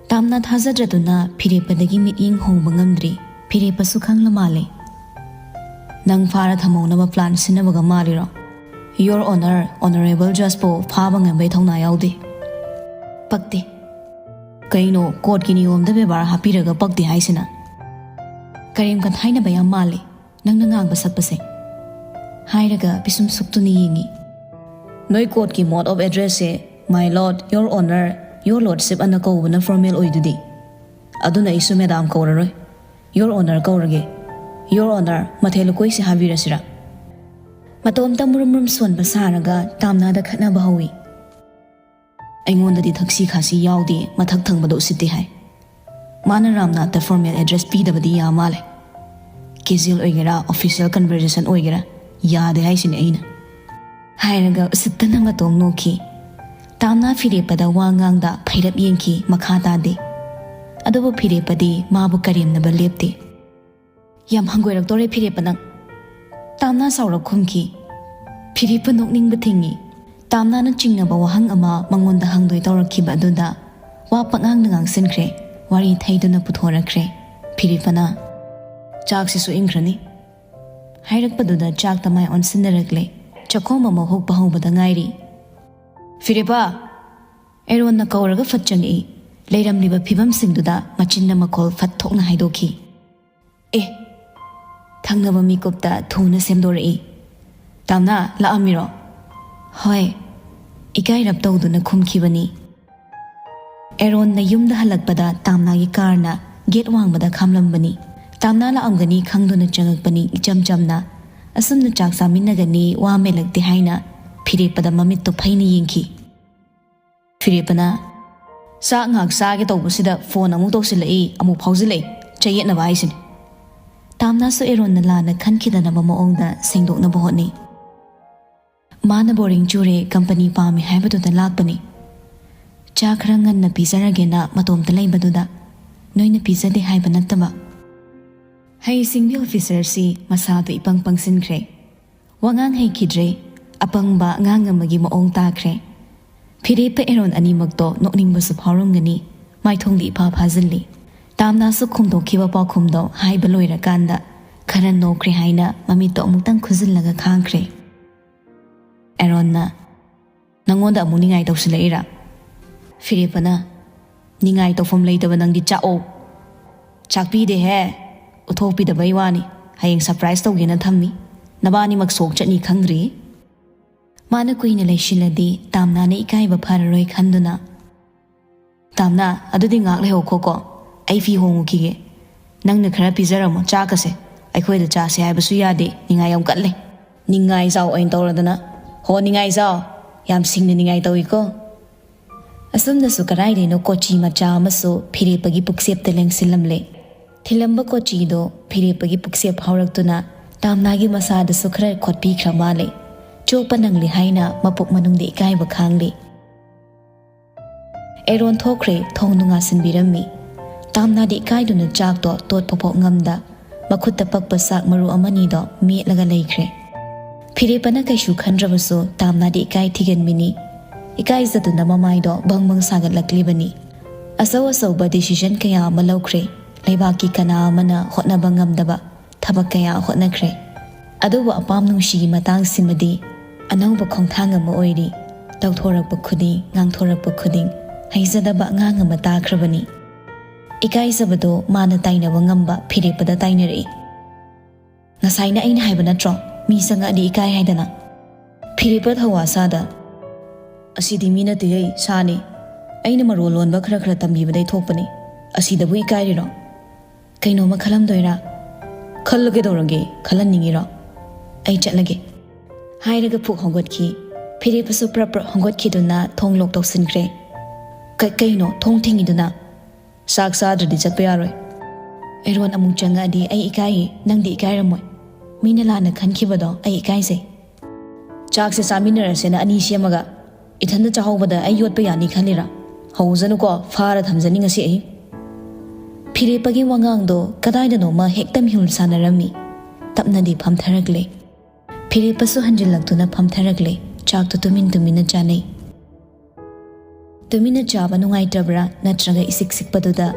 ꯇꯥꯝꯅꯥ ꯊꯥꯖꯗ꯭ꯔꯗꯨꯅ ꯐꯤꯔꯦꯞꯄꯗꯒꯤ ꯃꯤꯠꯌꯦꯡ ꯍꯣꯡꯕ ꯉꯝꯗ꯭ꯔꯤ꯫ ꯐꯤꯔꯦꯞꯄꯁꯨ ꯈꯪꯂ ꯃꯥꯜꯂꯦ꯫ "ꯅꯪ ꯐꯥꯔ ꯊꯝꯍꯧꯅꯕ ꯄ꯭ꯂꯥꯟ ꯁꯤꯟꯅꯕꯒ ꯃꯥꯜꯂꯤꯔꯣ? Your Honor, Honorable Judgeꯄꯨ ꯐꯥꯕ ꯉꯝꯕꯩ ꯊꯧꯅꯥ ꯌꯥꯎꯗꯦ"꯫ "ꯄꯛꯇꯦ"꯫ "ꯀꯩꯅꯣ, ꯀꯣꯔꯠꯀꯤ ꯅꯤꯌꯣꯝꯗ ꯕꯦꯕꯥꯔ ꯍꯥꯞꯄꯤꯔꯒ ꯄꯛꯇꯦ ꯍꯥꯏꯁꯤꯅ? ꯀꯔꯦꯝ ꯀꯊꯥꯏꯅꯕ ꯌꯥꯝ ꯃꯥꯜꯂꯦ ꯅꯪꯅ ꯉꯥꯡꯕ ꯁꯛꯄꯁꯦ"꯫ ꯍꯥꯏꯔꯒ ꯄꯤꯁꯨꯝ ꯁꯨꯛꯇꯨꯅ ꯌꯦꯡꯉꯤ꯫ "ꯅꯣꯏ ꯀꯣꯔꯠꯀꯤ mode of addressꯁꯦ My Lord, Your Honor, Your Lordship ꯑꯅ ꯀꯧꯕꯅ formal ꯑꯣꯏꯗꯨꯗꯤ꯫ ꯑꯗꯨꯅ ꯑꯩꯁꯨ madam ꯀꯧꯔꯔꯣꯏ, Your Honor ꯀꯧꯔꯒꯦ꯫ Your Honor, ꯃꯊꯦꯜ ꯂꯨꯀꯣꯏꯁꯦ ꯍꯥꯕꯤꯔꯁꯤꯔꯥ?" ꯃꯇꯣꯝꯇ ꯃꯨꯔꯨꯝ ꯃꯨꯔꯨꯝ ꯁꯣꯟꯕ ꯁꯥꯔꯒ ꯇꯥꯝꯅꯥꯗ ꯈꯠꯅꯕ ꯍꯧꯏ꯫ "ꯑꯩꯉꯣꯟꯗꯗꯤ ꯊꯛꯁꯤ ꯈꯥꯁꯤ ꯌꯥꯎꯗꯦ, ꯃꯊꯛ ꯊꯪꯕꯗ ꯎꯁꯤꯠꯇꯦ" ꯍꯥꯏ꯫ ꯃꯥꯅ ꯔꯥꯝꯅꯥꯊꯇ formal address ꯄꯤꯗꯕꯗꯤ ꯌꯥ ꯃꯥꯜꯂꯦ꯫ Casual ꯑꯣꯏꯒꯦꯔꯥ, official conversation ꯑꯣꯏꯒꯦꯔꯥ, ꯌꯥꯗꯦ ꯍꯥꯏꯁꯤꯅꯦ ꯑꯩꯅ꯫ ꯍꯥꯏꯔꯒ ꯎꯁꯤꯠꯇꯅ ꯃꯇꯣꯝ ꯅꯣꯛꯈꯤ꯫ ꯇꯥꯝꯅꯥ ꯐꯤꯔꯦꯞꯄꯗ ꯋꯥ ꯉꯥꯡꯗ ꯐꯩꯔꯞ ꯌꯦꯡꯈꯤ, ꯃꯈꯥ ꯇꯥꯗꯦ꯫ ꯑꯗꯨꯕꯨ ꯐꯤꯔꯦꯞꯄꯗꯤ ꯃꯥꯕꯨ ꯀꯔꯦꯝꯅꯕ ꯂꯦꯞꯇꯦ꯫ "ꯌꯥꯝ ꯍꯪꯒꯣꯏꯔꯛꯇꯣꯔꯦ ꯐꯤꯔꯦꯞꯄ ꯅꯪ"꯫ ꯇꯥꯝꯅꯥ ꯁꯥꯎꯔꯞ ꯈꯨꯝꯈꯤ꯫ ꯐꯤꯔꯦꯞꯄ ꯅꯣꯛꯅꯤꯡꯕ ꯊꯤꯡꯉꯤ꯫ ꯇꯥꯝꯅꯥꯅ ꯆꯤꯡꯅꯕ ꯋꯥꯍꯪ ꯑꯃ ꯃꯉꯣꯟꯗ ꯍꯪꯗꯣꯏ ꯇꯧꯔꯛꯈꯤꯕ ꯑꯗꯨꯗ ꯋꯥ ꯄꯉꯥꯡꯗ ꯉꯥꯡꯁꯤꯟꯈ꯭ꯔꯦ꯫ ꯋꯥꯔꯤ ꯊꯩꯗꯨꯅ ꯄꯨꯊꯣꯔꯛꯈ꯭ꯔꯦ꯫ ꯐꯤꯔꯦꯞꯄꯅ, "ꯆꯥꯛꯁꯤꯁꯨ ꯏꯪꯈ꯭ꯔꯅꯤ" ꯍꯥꯏꯔꯛꯄꯗꯨꯗ ꯆꯥꯛꯇ ꯃꯥꯏ ꯑꯣꯟꯁꯤꯟꯅꯔꯛꯂꯦ꯫ ꯆꯥꯛꯈꯣꯝ ꯑꯃ ꯍꯨꯛꯄ ꯍꯧꯕꯗ ꯉꯥꯏꯔꯤ꯫ "ꯐꯤꯔꯦꯞꯄ!" ꯑꯦꯔꯣꯟꯅ ꯀꯧꯔꯒ ꯐꯠ ꯆꯪꯉꯛꯏ꯫ ꯂꯩꯔꯝꯂꯤꯕ ꯐꯤꯕꯝꯁꯤꯡꯗꯨꯗ ꯃꯆꯤꯟꯅ ꯃꯈꯣꯜ ꯐꯠ ꯊꯣꯛꯅ ꯍꯥꯏꯗꯣꯛꯈꯤ꯫ "ꯑꯦ!" ꯊꯪꯅꯕ ꯃꯤꯀꯨꯞꯇ ꯊꯨꯅ ꯁꯦꯝꯗꯣꯔꯛꯏ꯫ "ꯇꯥꯝꯅꯥ, ꯂꯥꯛꯑꯝꯃꯤꯔꯣ?" "ꯍꯣꯏ," ꯏꯀꯥꯏꯔꯞ ꯇꯧꯗꯨꯅ ꯈꯨꯝꯈꯤꯕꯅꯤ꯫ ꯑꯦꯔꯣꯟꯅ ꯌꯨꯝꯗ ꯍꯜꯂꯛꯄꯗ ꯇꯥꯝꯅꯥꯒꯤ ꯀꯥꯔꯅ ꯒꯦꯠ ꯋꯥꯡꯃꯗ ꯈꯥꯝꯂꯝꯕꯅꯤ꯫ ꯇꯥꯝꯅꯥ ꯂꯥꯛꯑꯝꯒꯅꯤ ꯈꯪꯗꯨꯅ ꯆꯪꯉꯛꯄꯅꯤ ꯏꯆꯝ ꯆꯝꯅ꯫ ꯑꯁꯨꯝꯅ ꯆꯥꯛ ꯆꯥꯃꯤꯟꯅꯒꯅꯤ, ꯋꯥ ꯃꯦꯜꯂꯛꯇꯦ ꯍꯥꯏꯅ ꯐꯤꯔꯦꯞꯄꯗ ꯃꯃꯤꯠꯇꯣ ꯐꯩꯅ ꯌꯦꯡꯈꯤ꯫ ꯐꯤꯔꯦꯞꯄꯅ, "ꯆꯥꯛ ꯉꯥꯏꯍꯥꯛ ꯆꯥꯒꯦ ꯇꯧꯕꯁꯤꯗ ꯐꯣꯟ ꯑꯃꯨꯛ ꯇꯧꯁꯤꯜꯂꯛꯏ, ꯑꯃꯨꯛ ꯐꯥꯎꯖꯤꯜꯂꯛꯏ, ꯆꯌꯦꯠꯅꯕ ꯍꯥꯏꯁꯤꯅꯤ"꯫ ꯇꯥꯝꯅꯥꯁꯨ ꯑꯦꯔꯣꯟꯅ ꯂꯥꯟꯅ ꯈꯟꯈꯤꯗꯅꯕ ꯃꯑꯣꯡꯗ ꯁꯦꯡꯗꯣꯛꯅꯕ ꯍꯣꯠꯅꯩ꯫ "ꯃꯥꯅ ꯕꯣꯔꯤꯡ ꯆꯨꯔꯦ, ꯀꯝꯄꯅꯤ ꯄꯥꯝꯃꯦ ꯍꯥꯏꯕꯗꯨꯗ ꯂꯥꯛꯄꯅꯤ꯫ ꯆꯥ ꯈꯔ ꯉꯟꯅ ꯄꯤꯖꯔꯒꯦꯅ ꯃꯇꯣꯝꯇ ꯂꯩꯕꯗꯨꯗ ꯅꯣꯏꯅ ꯄꯤꯖꯗꯦ ꯍꯥꯏꯕ ꯅꯠꯇꯕ"꯫ ꯍꯩꯁꯤꯡꯕꯤ ꯑꯣꯐꯤꯁꯔꯁꯤ ꯃꯁꯥꯗꯨ ꯏꯄꯪ ꯄꯪꯁꯤꯟꯈ꯭ꯔꯦ꯫ ꯋꯥꯉꯥꯡ ꯍꯩꯈꯤꯗ꯭ꯔꯦ꯫ ꯑꯄꯪꯕ ꯑꯉꯥꯡ ꯑꯃꯒꯤ ꯃꯑꯣꯡ ꯇꯥꯈ꯭ꯔꯦ꯫ ꯐꯤꯔꯦꯞꯄ ꯑꯦꯔꯣꯟ ꯑꯅꯤꯃꯛꯇꯣ ꯅꯣꯛꯅꯤꯡꯕꯁꯨ ꯐꯥꯎꯔꯝꯒꯅꯤ꯫ ꯃꯥꯏꯊꯣꯡꯗꯤ ꯏꯐꯥ ꯐꯥꯖꯤꯜꯂꯤ꯫ ꯇꯥꯝꯅꯥꯁꯨ ꯈꯨꯝꯗꯣꯛꯈꯤꯕ ꯄꯥꯎꯈꯨꯝꯗꯣ ꯍꯥꯏꯕ ꯂꯣꯏꯔꯀꯥꯟꯗ ꯈꯔ ꯅꯣꯛꯈ꯭ꯔꯦ ꯍꯥꯏꯅ ꯃꯃꯤꯠꯇꯣ ꯑꯃꯨꯛꯇꯪ ꯈꯨꯖꯤꯜꯂꯒ ꯈꯥꯡꯈ꯭ꯔꯦ꯫ ꯑꯦꯔꯣꯟꯅ, "ꯅꯪꯉꯣꯟꯗ ꯑꯃꯨꯛ ꯅꯤꯡꯉꯥꯏ ꯇꯧꯁꯤꯜꯂꯛꯏꯔꯥ?" ꯐꯤꯔꯦꯞꯄꯅ, "ꯅꯤꯡꯉꯥꯏ ꯇꯧꯐꯝ ꯂꯩꯇꯕ ꯅꯪꯗꯤ ꯆꯥꯛꯑꯣ"꯫ "ꯆꯥꯛꯄꯤꯗꯦꯍꯦ, ꯎꯠꯊꯣꯛꯄꯤꯗꯕꯩ ꯋꯥꯅꯤ꯫ ꯍꯌꯦꯡ ꯁꯔꯄ꯭ꯔꯥꯏꯖ ꯇꯧꯒꯦꯅ ꯊꯝꯃꯤ꯫ ꯅꯕꯥꯅꯤꯃꯛ ꯁꯣꯛ ꯆꯠꯅꯤ ꯈꯪꯗ꯭ꯔꯤ"꯫ ꯃꯥꯅ ꯀꯨꯏꯅ ꯂꯩꯁꯤꯜꯂꯗꯤ ꯇꯥꯝꯅꯥꯅ ꯏꯀꯥꯏꯕ ꯐꯔꯔꯣꯏ ꯈꯟꯗꯨꯅ, "ꯇꯥꯝꯅꯥ, ꯑꯗꯨꯗꯤ ꯉꯥꯏꯍꯥꯛ ꯂꯩꯍꯧꯈꯣꯀꯣ, ꯑꯩ ꯐꯤ ꯍꯣꯡꯉꯨꯈꯤꯒꯦ꯫ ꯅꯪꯅ ꯈꯔ ꯄꯤꯖꯔꯝꯃꯣ, ꯆꯥꯛꯀꯁꯦ꯫ ꯑꯩꯈꯣꯏꯗ ꯆꯥꯁꯦ ꯍꯥꯏꯕꯁꯨ ꯌꯥꯗꯦ, ꯅꯤꯡꯉꯥꯏ ꯌꯥꯝ ꯀꯜꯂꯦ꯫ ꯅꯤꯡꯉꯥꯏ ꯆꯥꯎ ꯑꯣꯏꯅ ꯇꯧꯔꯗꯅ꯫ ꯍꯣ, ꯅꯤꯡꯉꯥꯏ ꯆꯥꯎ꯫ ꯌꯥꯝ ꯁꯤꯡꯅ ꯅꯤꯡꯉꯥꯏ ꯇꯧꯏꯀꯣ"꯫ ꯑꯁꯨꯝꯅꯁꯨ ꯀꯗꯥꯏꯗꯩꯅꯣ ꯀꯣꯆꯤ ꯃꯆꯥ ꯑꯃꯁꯨ ꯐꯤꯔꯦꯞꯄꯒꯤ ꯄꯨꯛꯆꯦꯞꯇ ꯂꯦꯡꯁꯤꯜꯂꯝꯂꯦ꯫ ꯊꯤꯜꯂꯝꯕ ꯀꯣꯆꯤꯗꯣ ꯐꯤꯔꯦꯞꯄꯒꯤ ꯄꯨꯛꯆꯦꯞ ꯐꯥꯎꯔꯛꯇꯨꯅ ꯇꯥꯝꯅꯥꯒꯤ ꯃꯁꯥꯗꯁꯨ ꯈꯔ ꯈꯣꯠꯄꯤꯈ꯭ꯔ ꯃꯥꯜꯂꯦ꯫ ꯆꯣꯞꯄ ꯅꯪꯂꯦ ꯍꯥꯏꯅ ꯃꯄꯨꯛ ꯃꯅꯨꯡꯗ ꯏꯀꯥꯏꯕ ꯈꯥꯡꯂꯤ꯫ ꯑꯦꯔꯣꯟ ꯊꯣꯛꯈ꯭ꯔꯦ, ꯊꯣꯡꯗꯨ ꯉꯥꯁꯤꯟꯕꯤꯔꯝꯃꯤ꯫ ꯇꯥꯝꯅꯥꯗꯤ ꯏꯀꯥꯏꯗꯨꯅ ꯆꯥꯛꯇꯣ ꯇꯣꯠꯄ ꯐꯥꯎ ꯉꯝꯗ, ꯃꯈꯨꯠꯇ ꯄꯛꯄ ꯆꯥꯛ ꯃꯔꯨ ꯑꯃꯅꯤꯗꯣ ꯃꯦꯠꯂꯒ ꯂꯩꯈ꯭ꯔꯦ꯫ ꯐꯤꯔꯦꯞꯄꯅ ꯀꯩꯁꯨ ꯈꯟꯗ꯭ꯔꯕꯁꯨ ꯇꯥꯝꯅꯥꯗꯤ ꯏꯀꯥꯏ ꯊꯤꯒꯟꯕꯤꯅꯤ꯫ ꯏꯀꯥꯏꯖꯗꯨꯅ ꯃꯃꯥꯏꯗꯣ ꯕꯪ ꯕꯪ ꯁꯥꯒꯠꯂꯛꯂꯤꯕꯅꯤ꯫ ꯑꯆꯧ ꯑꯆꯧꯕ decision ꯀꯌꯥ ꯑꯃ ꯂꯧꯈ꯭ꯔꯦ꯫ ꯂꯩꯕꯥꯛꯀꯤ ꯀꯅꯥ ꯑꯃꯅ ꯍꯣꯠꯅꯕ ꯉꯝꯗꯕ ꯊꯕꯛ ꯀꯌꯥ ꯍꯣꯠꯅꯈ꯭ꯔꯦ꯫ ꯑꯗꯨꯕꯨ ꯑꯄꯥꯝ ꯅꯨꯡꯁꯤꯒꯤ ꯃꯇꯥꯡꯁꯤꯃꯗꯤ ꯑꯅꯧꯕ ꯈꯣꯡꯊꯥꯡ ꯑꯃ ꯑꯣꯏꯔꯤ꯫ ꯇꯧꯊꯣꯔꯛꯄ ꯈꯨꯗꯤꯡ, ꯉꯥꯡꯊꯣꯔꯛꯄ ꯈꯨꯗꯤꯡ ꯍꯩꯖꯗꯕ ꯑꯉꯥꯡ ꯑꯃ ꯇꯥꯈ꯭ꯔꯕꯅꯤ꯫ ꯏꯀꯥꯏꯖꯕꯗꯣ ꯃꯥꯅ ꯇꯥꯏꯅꯕ ꯉꯝꯕ ꯐꯤꯔꯦꯞꯄꯗ ꯇꯥꯏꯅꯔꯛꯏ꯫ "ꯉꯁꯥꯏꯅ ꯑꯩꯅ ꯍꯥꯏꯕ ꯅꯠꯇ꯭ꯔꯣ, ꯃꯤ ꯆꯪꯉꯛꯑꯗꯤ ꯏꯀꯥꯏ ꯍꯥꯏꯗꯅ?" ꯐꯤꯔꯦꯞꯄ ꯊꯧꯋꯥ ꯁꯥꯗ, "ꯑꯁꯤꯗꯤ ꯃꯤ ꯅꯠꯇꯦꯍꯦ, ꯁꯥꯅꯤ꯫ ꯑꯩꯅ ꯃꯔꯣꯜ ꯂꯣꯟꯕ ꯈꯔ ꯈꯔ ꯇꯝꯕꯤꯕꯗꯩ ꯊꯣꯛꯄꯅꯤ꯫ ꯑꯁꯤꯗꯕꯨ ꯏꯀꯥꯏꯔꯤꯔꯣ? ꯀꯩꯅꯣꯝꯃ ꯈꯜꯂꯝꯗꯣꯏꯔꯥ?" "ꯈꯜꯂ ꯀꯩꯗꯧꯔꯒꯦ? ꯈꯜꯍꯟꯅꯤꯡꯉꯤꯔꯣ? ꯑꯩ ꯆꯠꯂꯒꯦ," ꯍꯥꯏꯔꯒ ꯐꯨꯛ ꯍꯧꯒꯠꯈꯤ꯫ ꯐꯤꯔꯦꯞꯄꯁꯨ ꯄ꯭ꯔꯞ ꯄ꯭ꯔꯞ ꯍꯧꯒꯠꯈꯤꯗꯨꯅ ꯊꯣꯡ ꯂꯣꯛ ꯇꯧꯁꯤꯟꯈ꯭ꯔꯦ꯫ "ꯀ-, ꯀꯩꯅꯣ ꯊꯣꯡ ꯊꯤꯡꯉꯤꯗꯨꯅ?" "ꯆꯥꯛ ꯆꯥꯗ꯭ꯔꯗꯤ ꯆꯠꯄ ꯌꯥꯔꯣꯏ꯫ ꯑꯦꯔꯣꯟ ꯑꯃꯨꯛ ꯆꯪꯉꯛꯑꯗꯤ ꯑꯩ ꯏꯀꯥꯏꯌꯦ, ꯅꯪꯗꯤ ꯏꯀꯥꯏꯔꯝꯃꯣꯏ꯫ ꯃꯤꯅ ꯂꯥꯟꯅ ꯈꯟꯈꯤꯕꯗꯣ ꯑꯩ ꯏꯀꯥꯏꯖꯩ꯫ ꯆꯥꯛꯁꯦ ꯆꯥꯃꯤꯟꯅꯔꯁꯦꯅ ꯑꯅꯤ ꯁꯦꯝꯃꯒ ꯏꯊꯟꯗ ꯆꯥꯍꯧꯕꯗ ꯑꯩ ꯌꯣꯠꯄ ꯌꯥꯅꯤ ꯈꯜꯂꯤꯔꯥ? ꯍꯧꯖꯅꯨꯀꯣ, ꯐꯥꯔ ꯊꯝꯖꯅꯤ ꯉꯁꯤ ꯑꯍꯤꯡ꯫" ꯐꯤꯔꯦꯞꯄꯒꯤ ꯋꯥꯉꯥꯡꯗꯣ ꯀꯗꯥꯏꯗꯅꯣꯃ ꯍꯦꯛꯇ ꯃꯤꯍꯨꯜ ꯁꯥꯟꯅꯔꯝꯃꯤ꯫ ꯇꯞꯅꯗꯤ ꯐꯝꯊꯔꯛꯂꯦ꯫ ꯐꯤꯔꯦꯞꯄꯁꯨ ꯍꯟꯖꯤꯜꯂꯛꯇꯨꯅ ꯐꯝꯊꯔꯛꯂꯦ꯫ ꯆꯥꯛꯇꯨ ꯇꯨꯃꯤꯟ ꯇꯨꯃꯤꯟꯅ ꯆꯥꯅꯩ꯫ ꯇꯨꯃꯤꯟꯅ ꯆꯥꯕ ꯅꯨꯡꯉꯥꯏꯇ꯭ꯔꯕ꯭ꯔꯥ, ꯅꯠꯇ꯭ꯔꯒ ꯏꯆꯤꯛ ꯆꯤꯛꯄꯗꯨꯗ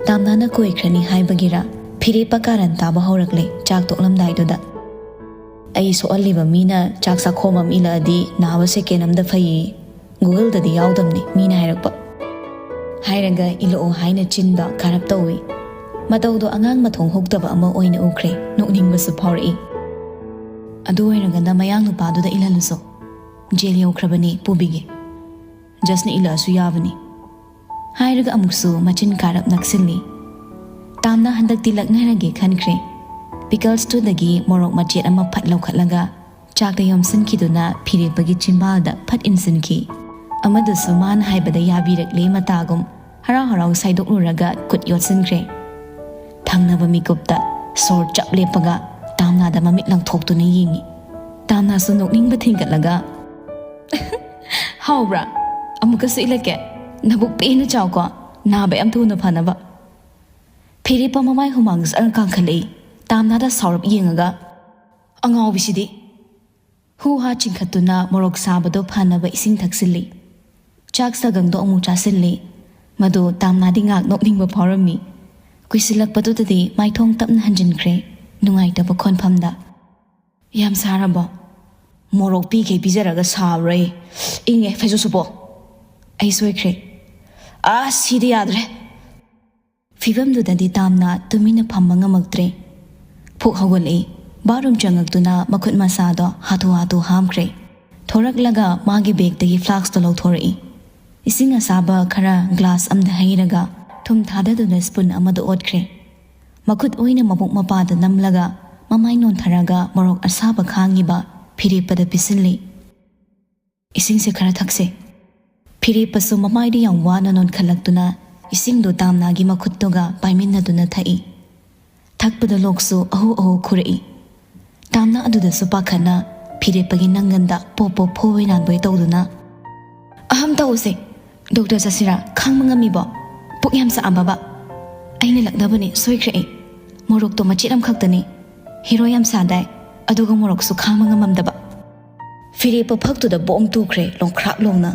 ꯇꯥꯝꯅꯥꯅ ꯀꯣꯏꯈ꯭ꯔꯅꯤ ꯍꯥꯏꯕꯒꯤꯔꯥ, ꯐꯤꯔꯦꯞꯄ ꯀꯥꯔꯟ ꯇꯥꯕ ꯍꯧꯔꯛꯂꯦ ꯆꯥꯛ ꯇꯣꯛꯂꯝꯗꯥꯏꯗꯨꯗ꯫ "ꯑꯩ ꯁꯣꯛꯍꯜꯂꯤꯕ ꯃꯤꯅ ꯆꯥꯛ ꯆꯥꯛꯈꯣꯝ ꯑꯃ ꯏꯜꯂꯛꯑꯗꯤ ꯅꯥꯕ ꯁꯦꯀꯦꯟ ꯑꯃꯗ ꯐꯩꯌꯦ꯫ Google-ꯗꯗꯤ ꯌꯥꯎꯗꯕꯅꯤ, ꯃꯤꯅ ꯍꯥꯏꯔꯛꯄ꯫" ꯍꯥꯏꯔꯒ ꯏꯜꯂꯛꯑꯣ ꯍꯥꯏꯅ ꯆꯤꯟꯗꯣ ꯀꯥꯔꯞ ꯇꯧꯏ꯫ ꯃꯇꯧꯗꯣ ꯑꯉꯥꯡ ꯃꯊꯣꯡ ꯍꯧꯇꯕ ꯑꯃ ꯑꯣꯏꯅ ꯎꯈ꯭ꯔꯦ꯫ ꯅꯣꯛꯅꯤꯡꯕꯁꯨ ꯐꯥꯎꯔꯛꯏ꯫ "ꯑꯗꯨ ꯑꯣꯏꯔꯒꯅ ꯃꯌꯥꯡ ꯅꯨꯄꯥꯗꯨꯗ ꯏꯜꯍꯜꯂꯨꯁꯣ꯫ ꯖꯦꯜ ꯌꯧꯈ꯭ꯔꯕꯅꯤ, ꯄꯨꯕꯤꯒꯦ꯫ ꯖꯁꯅ ꯏꯜꯂꯛꯑꯁꯨ ꯌꯥꯕꯅꯤ꯫" ꯍꯥꯏꯔꯒ ꯑꯃꯨꯛꯁꯨ ꯃꯆꯤꯟ ꯀꯥꯔꯞ ꯅꯛꯁꯤꯜꯂꯤ꯫ ꯇꯥꯝꯅ ꯍꯟꯗꯛꯇꯤ ꯂꯛꯅꯔꯒꯦ ꯈꯟꯈ꯭ꯔꯦ꯫ Pickles-ꯇꯨꯗꯒꯤ ꯃꯣꯔꯣꯛ ꯃꯆꯦꯠ ꯑꯃ ꯐꯠ ꯂꯧꯈꯠꯂꯒ ꯆꯥꯛꯇ ꯌꯣꯝꯁꯤꯟꯈꯤꯗꯨꯅ ꯐꯤꯔꯦꯞꯄꯒꯤ ꯆꯤꯝꯕꯥꯜꯗ ꯐꯠ ꯏꯟꯁꯤꯟꯈꯤ꯫ ꯑꯃꯗꯨꯁꯨ ꯃꯥꯅ ꯍꯥꯏꯕꯗ ꯌꯥꯕꯤꯔꯛꯂꯦ ꯃꯇꯥꯒꯨꯝ ꯍꯔꯥꯎ ꯍꯔꯥꯎ ꯁꯥꯏꯗꯣꯛꯂꯨꯔꯒ ꯈꯨꯠ ꯌꯣꯠꯁꯤꯟꯈ꯭ꯔꯦ꯫ ꯊꯪꯅꯕ ꯃꯤꯀꯨꯞꯇ ꯁꯣꯔ ꯆꯞ ꯂꯦꯞꯄꯒ ꯇꯥꯝꯅꯥꯗ ꯃꯃꯤꯠ ꯂꯪꯊꯣꯛꯇꯨꯅ ꯌꯦꯡꯉꯤ꯫ ꯇꯥꯝꯅꯥꯁꯨ ꯅꯣꯛꯅꯤꯡꯕ ꯊꯤꯡꯒꯠꯂꯒ, "ꯍꯥꯎꯕ꯭ꯔꯥ? ꯑꯃꯨꯛꯀꯁꯨ ꯏꯜꯂꯛꯀꯦ꯫ ꯅꯕꯨꯛ ꯄꯦꯟꯅ ꯆꯥꯎꯀꯣ, ꯅꯥꯕ ꯌꯥꯝ ꯊꯨꯅ ꯐꯅꯕ꯫" ꯐꯤꯔꯦꯞꯄ ꯃꯃꯥꯏ ꯍꯨꯃꯥꯡ ꯖꯔ ꯀꯥꯡꯈꯠꯂꯛꯏ꯫ ꯇꯥꯝꯅꯥꯗ ꯁꯥꯎꯔꯞ ꯌꯦꯡꯉꯒ, "ꯑꯉꯥꯎꯕꯤꯁꯤꯗꯤ!" ꯍꯨ ꯍꯥ ꯆꯤꯡꯈꯠꯇꯨꯅ ꯃꯣꯔꯣꯛ ꯁꯥꯕꯗꯣ ꯐꯅꯕ ꯏꯁꯤꯡ ꯊꯛꯆꯤꯜꯂꯤ꯫ ꯆꯥꯛ ꯁꯒꯪꯗꯣ ꯑꯃꯨꯛ ꯆꯥꯁꯤꯜꯂꯤ꯫ ꯃꯗꯨ ꯇꯥꯝꯅꯥꯗꯤ ꯉꯥꯛ ꯅꯣꯛꯅꯤꯡꯕ ꯐꯥꯎꯔꯝꯃꯤ꯫ ꯀꯨꯏꯁꯤꯜꯂꯛꯄꯗꯨꯗꯗꯤ ꯃꯥꯏꯊꯣꯡ ꯇꯞꯅ ꯍꯟꯖꯤꯟꯈ꯭ꯔꯦ, ꯅꯨꯡꯉꯥꯏꯇꯕ ꯈꯣꯟꯐꯝꯗ꯫ "ꯌꯥꯝ ꯁꯥꯔꯕꯣ?" "ꯃꯣꯔꯣꯛ ꯄꯤꯈꯩ ꯄꯤꯖꯔꯒ ꯁꯥꯕ꯭ꯔꯥꯌꯦ꯫ ꯏꯪꯉꯦ, ꯐꯩꯖꯨꯞ ꯁꯨꯞꯄꯣ꯫" "ꯑꯩ ꯁꯣꯏꯈ꯭ꯔꯦ꯫ ꯑꯥ, ꯁꯤꯗꯤ ꯌꯥꯗ꯭ꯔꯦ꯫ ꯐꯤꯕꯝꯗꯨꯗꯗꯤ ꯇꯥꯝꯅ ꯇꯨꯃꯤꯟꯅ ꯐꯝꯕ ꯉꯝꯃꯛꯇ꯭ꯔꯦ꯫ ꯐꯨꯛ ꯍꯧꯒꯠꯂꯛꯏ꯫ ꯕꯥꯠꯔꯨꯝ ꯆꯪꯉꯛꯇꯨꯅ ꯃꯈꯨꯠ ꯃꯁꯥꯗꯣ ꯍꯥꯊꯨ ꯍꯥꯊꯨ ꯍꯥꯝꯈ꯭ꯔꯦ꯫ ꯊꯣꯔꯛꯂꯒ ꯃꯥꯒꯤ ꯕꯦꯒꯇꯒꯤ ꯐ꯭ꯂꯥꯛꯁꯇꯣ ꯂꯧꯊꯣꯔꯛꯏ꯫ ꯏꯁꯤꯡ ꯑꯁꯥꯕ ꯈꯔ ꯒ꯭ꯂꯥꯁ ꯑꯃꯗ ꯍꯩꯔꯒ ꯊꯨꯝ ꯊꯥꯗꯗꯨꯅ ꯁ꯭ꯄꯨꯟ ꯑꯃꯗ ꯑꯣꯠꯈ꯭ꯔꯦ꯫ ꯃꯈꯨꯠ ꯑꯣꯏꯅ ꯃꯕꯨꯛ ꯃꯄꯥꯗ ꯅꯝꯂꯒ ꯃꯃꯥꯏ ꯅꯣꯟꯊꯔꯒ ꯃꯣꯔꯣꯛ ꯑꯁꯥꯕ ꯈꯥꯡꯉꯤꯕ ꯐꯤꯔꯦꯞꯄꯗ ꯄꯤꯁꯤꯜꯂꯤ꯫ "ꯏꯁꯤꯡꯁꯦ ꯈꯔ ꯊꯛꯁꯦ꯫" ꯐꯤꯔꯦꯞꯄꯁꯨ ꯃꯃꯥꯏꯗ ꯌꯥꯝ ꯋꯥꯅ ꯅꯣꯟꯈꯠꯂꯛꯇꯨꯅ ꯏꯁꯤꯡꯗꯨ ꯇꯥꯝꯅꯥꯒꯤ ꯃꯈꯨꯠꯇꯨꯒ ꯄꯥꯏꯃꯤꯟꯅꯗꯨꯅ ꯊꯛꯏ꯫ ꯊꯛꯄꯗ ꯂꯣꯛꯁꯨ ꯑꯍꯨ ꯑꯍꯨ ꯈꯨꯔꯛꯏ꯫ ꯇꯥꯝꯅꯥ ꯑꯗꯨꯗꯁꯨ ꯄꯥꯈꯠꯅ ꯐꯤꯔꯦꯞꯄꯒꯤ ꯅꯪꯒꯟꯗ ꯄꯣꯞ ꯄꯣꯞ ꯐꯣꯕꯣꯏ ꯅꯥꯟꯕꯣꯏ ꯇꯧꯗꯨꯅ, "ꯑꯍꯝ ꯇꯧꯁꯦ, ꯗꯣꯛꯇꯔ ꯆꯠꯁꯤꯔꯥ? ꯈꯥꯡꯕ ꯉꯝꯃꯤꯕꯣ? ꯄꯨꯛ ꯌꯥꯝ ꯁꯥꯛꯑꯕꯕ?" "ꯑꯩꯅ ꯂꯛꯅꯕꯅꯦ, ꯁꯣꯏꯈ꯭ꯔꯦ ꯑꯩ꯫ ꯃꯣꯔꯣꯛꯇꯣ ꯃꯆꯦꯠ ꯑꯃꯈꯛꯇꯅꯦ꯫ ꯍꯤꯔꯣ ꯌꯥꯝ ꯁꯥꯗꯥꯏ, ꯑꯗꯨꯒ ꯃꯣꯔꯣꯛꯁꯨ ꯈꯥꯡꯕ ꯉꯝꯃꯝꯗꯕ꯫" ꯐꯤꯔꯦꯞꯄ ꯐꯛꯇꯨꯗ ꯕꯣꯡ ꯇꯨꯈ꯭ꯔꯦ, ꯂꯣꯡꯈ꯭ꯔꯥꯛ ꯂꯣꯡꯅ꯫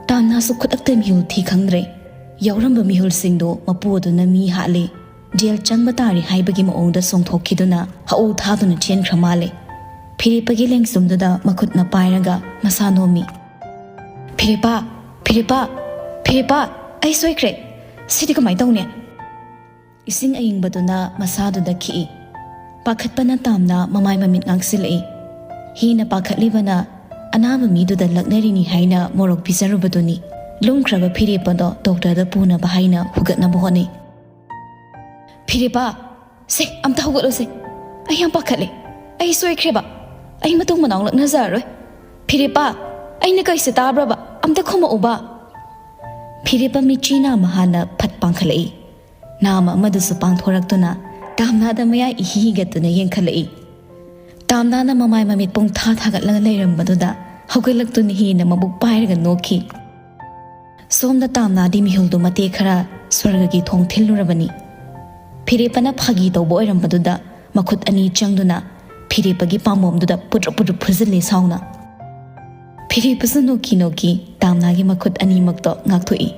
ꯇꯥꯝꯅꯥꯁꯨ ꯈꯨꯗꯛꯇ ꯃꯤꯍꯨꯜ ꯊꯤ ꯈꯪꯗ꯭ꯔꯦ꯫ ꯌꯥꯎꯔꯝꯕ ꯃꯤꯍꯨꯜꯁꯤꯡꯗꯣ ꯃꯄꯨ ꯑꯗꯨꯅ ꯃꯤ ꯍꯥꯠꯂꯦ, ꯖꯦꯜ ꯆꯪꯕ ꯇꯥꯔꯦ ꯍꯥꯏꯕꯒꯤ ꯃꯑꯣꯡꯗ ꯆꯣꯡꯊꯣꯛꯈꯤꯗꯨꯅ ꯍꯧ ꯊꯥꯗꯨꯅ ꯆꯦꯟꯈ꯭ꯔ ꯃꯥꯜꯂꯦ꯫ ꯐꯤꯔꯦꯞꯄꯒꯤ ꯂꯦꯡꯖꯨꯝꯗꯨꯗ ꯃꯈꯨꯠꯅ ꯄꯥꯏꯔꯒ ꯃꯁꯥ ꯅꯣꯝꯃꯤ꯫ "ꯐꯤꯔꯦꯞꯄ! ꯐꯤꯔꯦꯞꯄ! ꯐꯤꯔꯦꯞꯄ! ꯑꯩ ꯁꯣꯏꯈ꯭ꯔꯦ꯫ ꯁꯤꯗꯤ ꯀꯃꯥꯏ ꯇꯧꯅꯤ?" ꯏꯁꯤꯡ ꯑꯏꯪꯕꯗꯨꯅ ꯃꯁꯥꯗꯨꯗ ꯈꯤꯛꯏ꯫ ꯄꯥꯈꯠꯄꯅ ꯇꯥꯝꯅ ꯃꯃꯥꯏ ꯃꯃꯤꯠ ꯉꯥꯡꯁꯤꯜꯂꯛꯏ꯫ ꯍꯦꯟꯅ ꯄꯥꯈꯠꯂꯤꯕꯅ ꯑꯅꯥꯕ ꯃꯤꯗꯨꯗ ꯂꯛꯅꯔꯤꯅꯤ ꯍꯥꯏꯅ ꯃꯣꯔꯣꯛ ꯄꯤꯖꯔꯨꯕꯗꯨꯅꯤ꯫ ꯂꯨꯝꯈ꯭ꯔꯕ ꯐꯤꯔꯦꯞꯄꯗꯣ ꯗꯣꯛꯇꯔꯗ ꯄꯨꯅꯕ ꯍꯥꯏꯅ ꯍꯨꯒꯠꯅꯕ ꯍꯣꯠꯅꯩ꯫ "ꯐꯤꯔꯦꯞꯄ, ꯁꯦ, ꯑꯝꯇ ꯍꯧꯒꯠꯂꯨꯁꯦ꯫ ꯑꯩ ꯌꯥꯝ ꯄꯥꯈꯠꯂꯦ꯫ ꯑꯩ ꯁꯣꯏꯈ꯭ꯔꯦꯕ꯫ ꯑꯩ ꯃꯇꯨꯡ ꯃꯅꯥꯎ ꯂꯛꯅꯖꯔꯔꯣꯏ꯫ ꯐꯤꯔꯦꯞꯄ, ꯑꯩꯅ ꯀꯩꯁꯦ ꯇꯥꯕ꯭ꯔꯕ? ꯑꯝꯇ ꯈꯨꯝꯃꯛꯎꯕ꯫" ꯐꯤꯔꯦꯞꯄ ꯃꯤꯠꯆꯤ ꯅꯥꯝꯃ ꯍꯥꯟꯅ ꯐꯠ ꯄꯥꯡꯈꯠꯂꯛꯏ꯫ ꯅꯥꯝꯃ ꯑꯃꯗꯨꯁꯨ ꯄꯥꯡꯊꯣꯔꯛꯇꯨꯅ ꯇꯥꯝꯅꯥꯗ ꯃꯌꯥ ꯏꯍꯤ ꯍꯤꯒꯠꯇꯨꯅ ꯌꯦꯡꯈꯠꯂꯛꯏ꯫ ꯇꯥꯝꯅꯥꯅ ꯃꯃꯥꯏ ꯃꯃꯤꯠ ꯄꯨꯡ ꯊꯥ ꯊꯥꯒꯠꯂꯒ ꯂꯩꯔꯝꯕꯗꯨꯗ ꯍꯧꯒꯠꯂꯛꯇꯨꯅ ꯍꯦꯟꯅ ꯃꯕꯨꯛ ꯄꯥꯏꯔꯒ ꯅꯣꯛꯈꯤ꯫ ꯁꯣꯝꯗ ꯇꯥꯝꯅꯥꯗꯤ ꯃꯤꯍꯨꯜꯗꯨ ꯃꯇꯦꯛ ꯈꯔ ꯁ꯭ꯋꯔꯒꯒꯤ ꯊꯣꯡ ꯊꯤꯜꯂꯨꯔꯕꯅꯤ꯫ ꯐꯤꯔꯦꯞꯄꯅ ꯐꯥꯒꯤ ꯇꯧꯕ ꯑꯣꯏꯔꯝꯕꯗꯨꯗ ꯃꯈꯨꯠ ꯑꯅꯤ ꯆꯪꯗꯨꯅ ꯐꯤꯔꯦꯞꯄꯒꯤ ꯄꯥꯝꯕꯣꯝꯗꯨꯗ ꯄꯨꯗ꯭ꯔꯨꯞ ꯄꯨꯗ꯭ꯔꯨꯞ ꯐꯨꯖꯤꯜꯂꯤ ꯁꯥꯎꯅ꯫ ꯐꯤꯔꯦꯞꯄꯁꯨ ꯅꯣꯛꯈꯤ ꯅꯣꯛꯈꯤ ꯇꯥꯝꯅꯥꯒꯤ ꯃꯈꯨꯠ ꯑꯅꯤꯃꯛꯇꯣ ꯉꯥꯛꯊꯣꯛꯏ꯫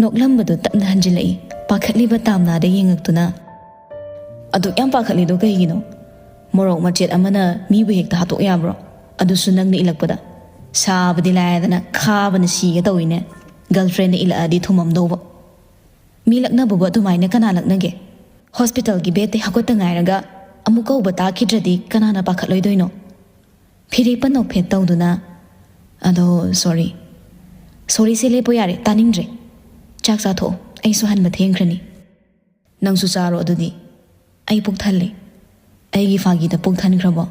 ꯅꯣꯛꯂꯝꯕꯗꯨ ꯇꯞꯅ ꯍꯟꯖꯤꯜꯂꯛꯏ꯫ ꯄꯥꯈꯠꯂꯤꯕ ꯇꯥꯝꯅꯥꯗ ꯌꯦꯡꯉꯛꯇꯨꯅ, "ꯑꯗꯨꯛ ꯌꯥꯝ ꯄꯥꯈꯠꯂꯤꯗꯣ ꯀꯩꯒꯤꯅꯣ? ꯃꯣꯔꯣꯛ ꯃꯆꯦꯠ ꯑꯃꯅ ꯃꯤꯕꯨ ꯍꯦꯛꯇ ꯍꯥꯠꯇꯣꯛ ꯌꯥꯕ꯭ꯔꯣ? ꯑꯗꯨꯁꯨ ꯅꯪꯅ ꯏꯜꯂꯛꯄꯗ꯫ ꯁꯥꯕꯗꯤ ꯂꯥꯏꯔꯗꯅ ꯈꯥꯕꯅ ꯁꯤꯒꯦ ꯇꯧꯏꯅꯦ꯫" ꯒꯔꯜꯐ꯭ꯔꯦꯟꯅ ꯏꯜꯂꯛꯑꯗꯤ ꯊꯨꯝꯃꯝꯗꯧꯕ꯫ ꯃꯤ ꯂꯛꯅꯕꯕꯨ ꯑꯗꯨꯃꯥꯏꯅ ꯀꯅꯥ ꯂꯛꯅꯒꯦ? ꯍꯣꯁꯄꯤꯇꯥꯜꯒꯤ ꯕꯦꯗꯇꯩ ꯍꯧꯒꯠꯇ ꯉꯥꯏꯔꯒ ꯑꯃꯨꯛ ꯀꯧꯕ ꯇꯥꯈꯤꯗ꯭ꯔꯗꯤ ꯀꯅꯥꯅ ꯄꯥꯈꯠꯂꯣꯏꯗꯣꯏꯅꯣ? ꯐꯤꯔꯦꯞꯄ ꯅꯣꯛꯐꯦꯠ ꯇꯧꯗꯨꯅ, "ꯑꯗꯣ, ꯁꯣꯔꯤ꯫ ꯁꯣꯔꯤꯁꯦ ꯂꯦꯞꯄꯣ ꯌꯥꯔꯦ, ꯇꯥꯅꯤꯡꯗ꯭ꯔꯦ꯫ ꯆꯥꯛ ꯆꯥꯊꯣꯛꯑꯣ, ꯑꯩꯁꯨ ꯍꯟꯕ ꯊꯦꯡꯈ꯭ꯔꯅꯤ꯫ ꯅꯪꯁꯨ ꯆꯥꯔꯣ ꯑꯗꯨꯗꯤ꯫ ꯑꯩ ꯄꯨꯛ ꯊꯜꯂꯦ꯫" "ꯑꯩꯒꯤ ꯐꯥꯒꯤꯗ ꯄꯨꯛ ꯊꯟꯈ꯭ꯔꯕꯣ?"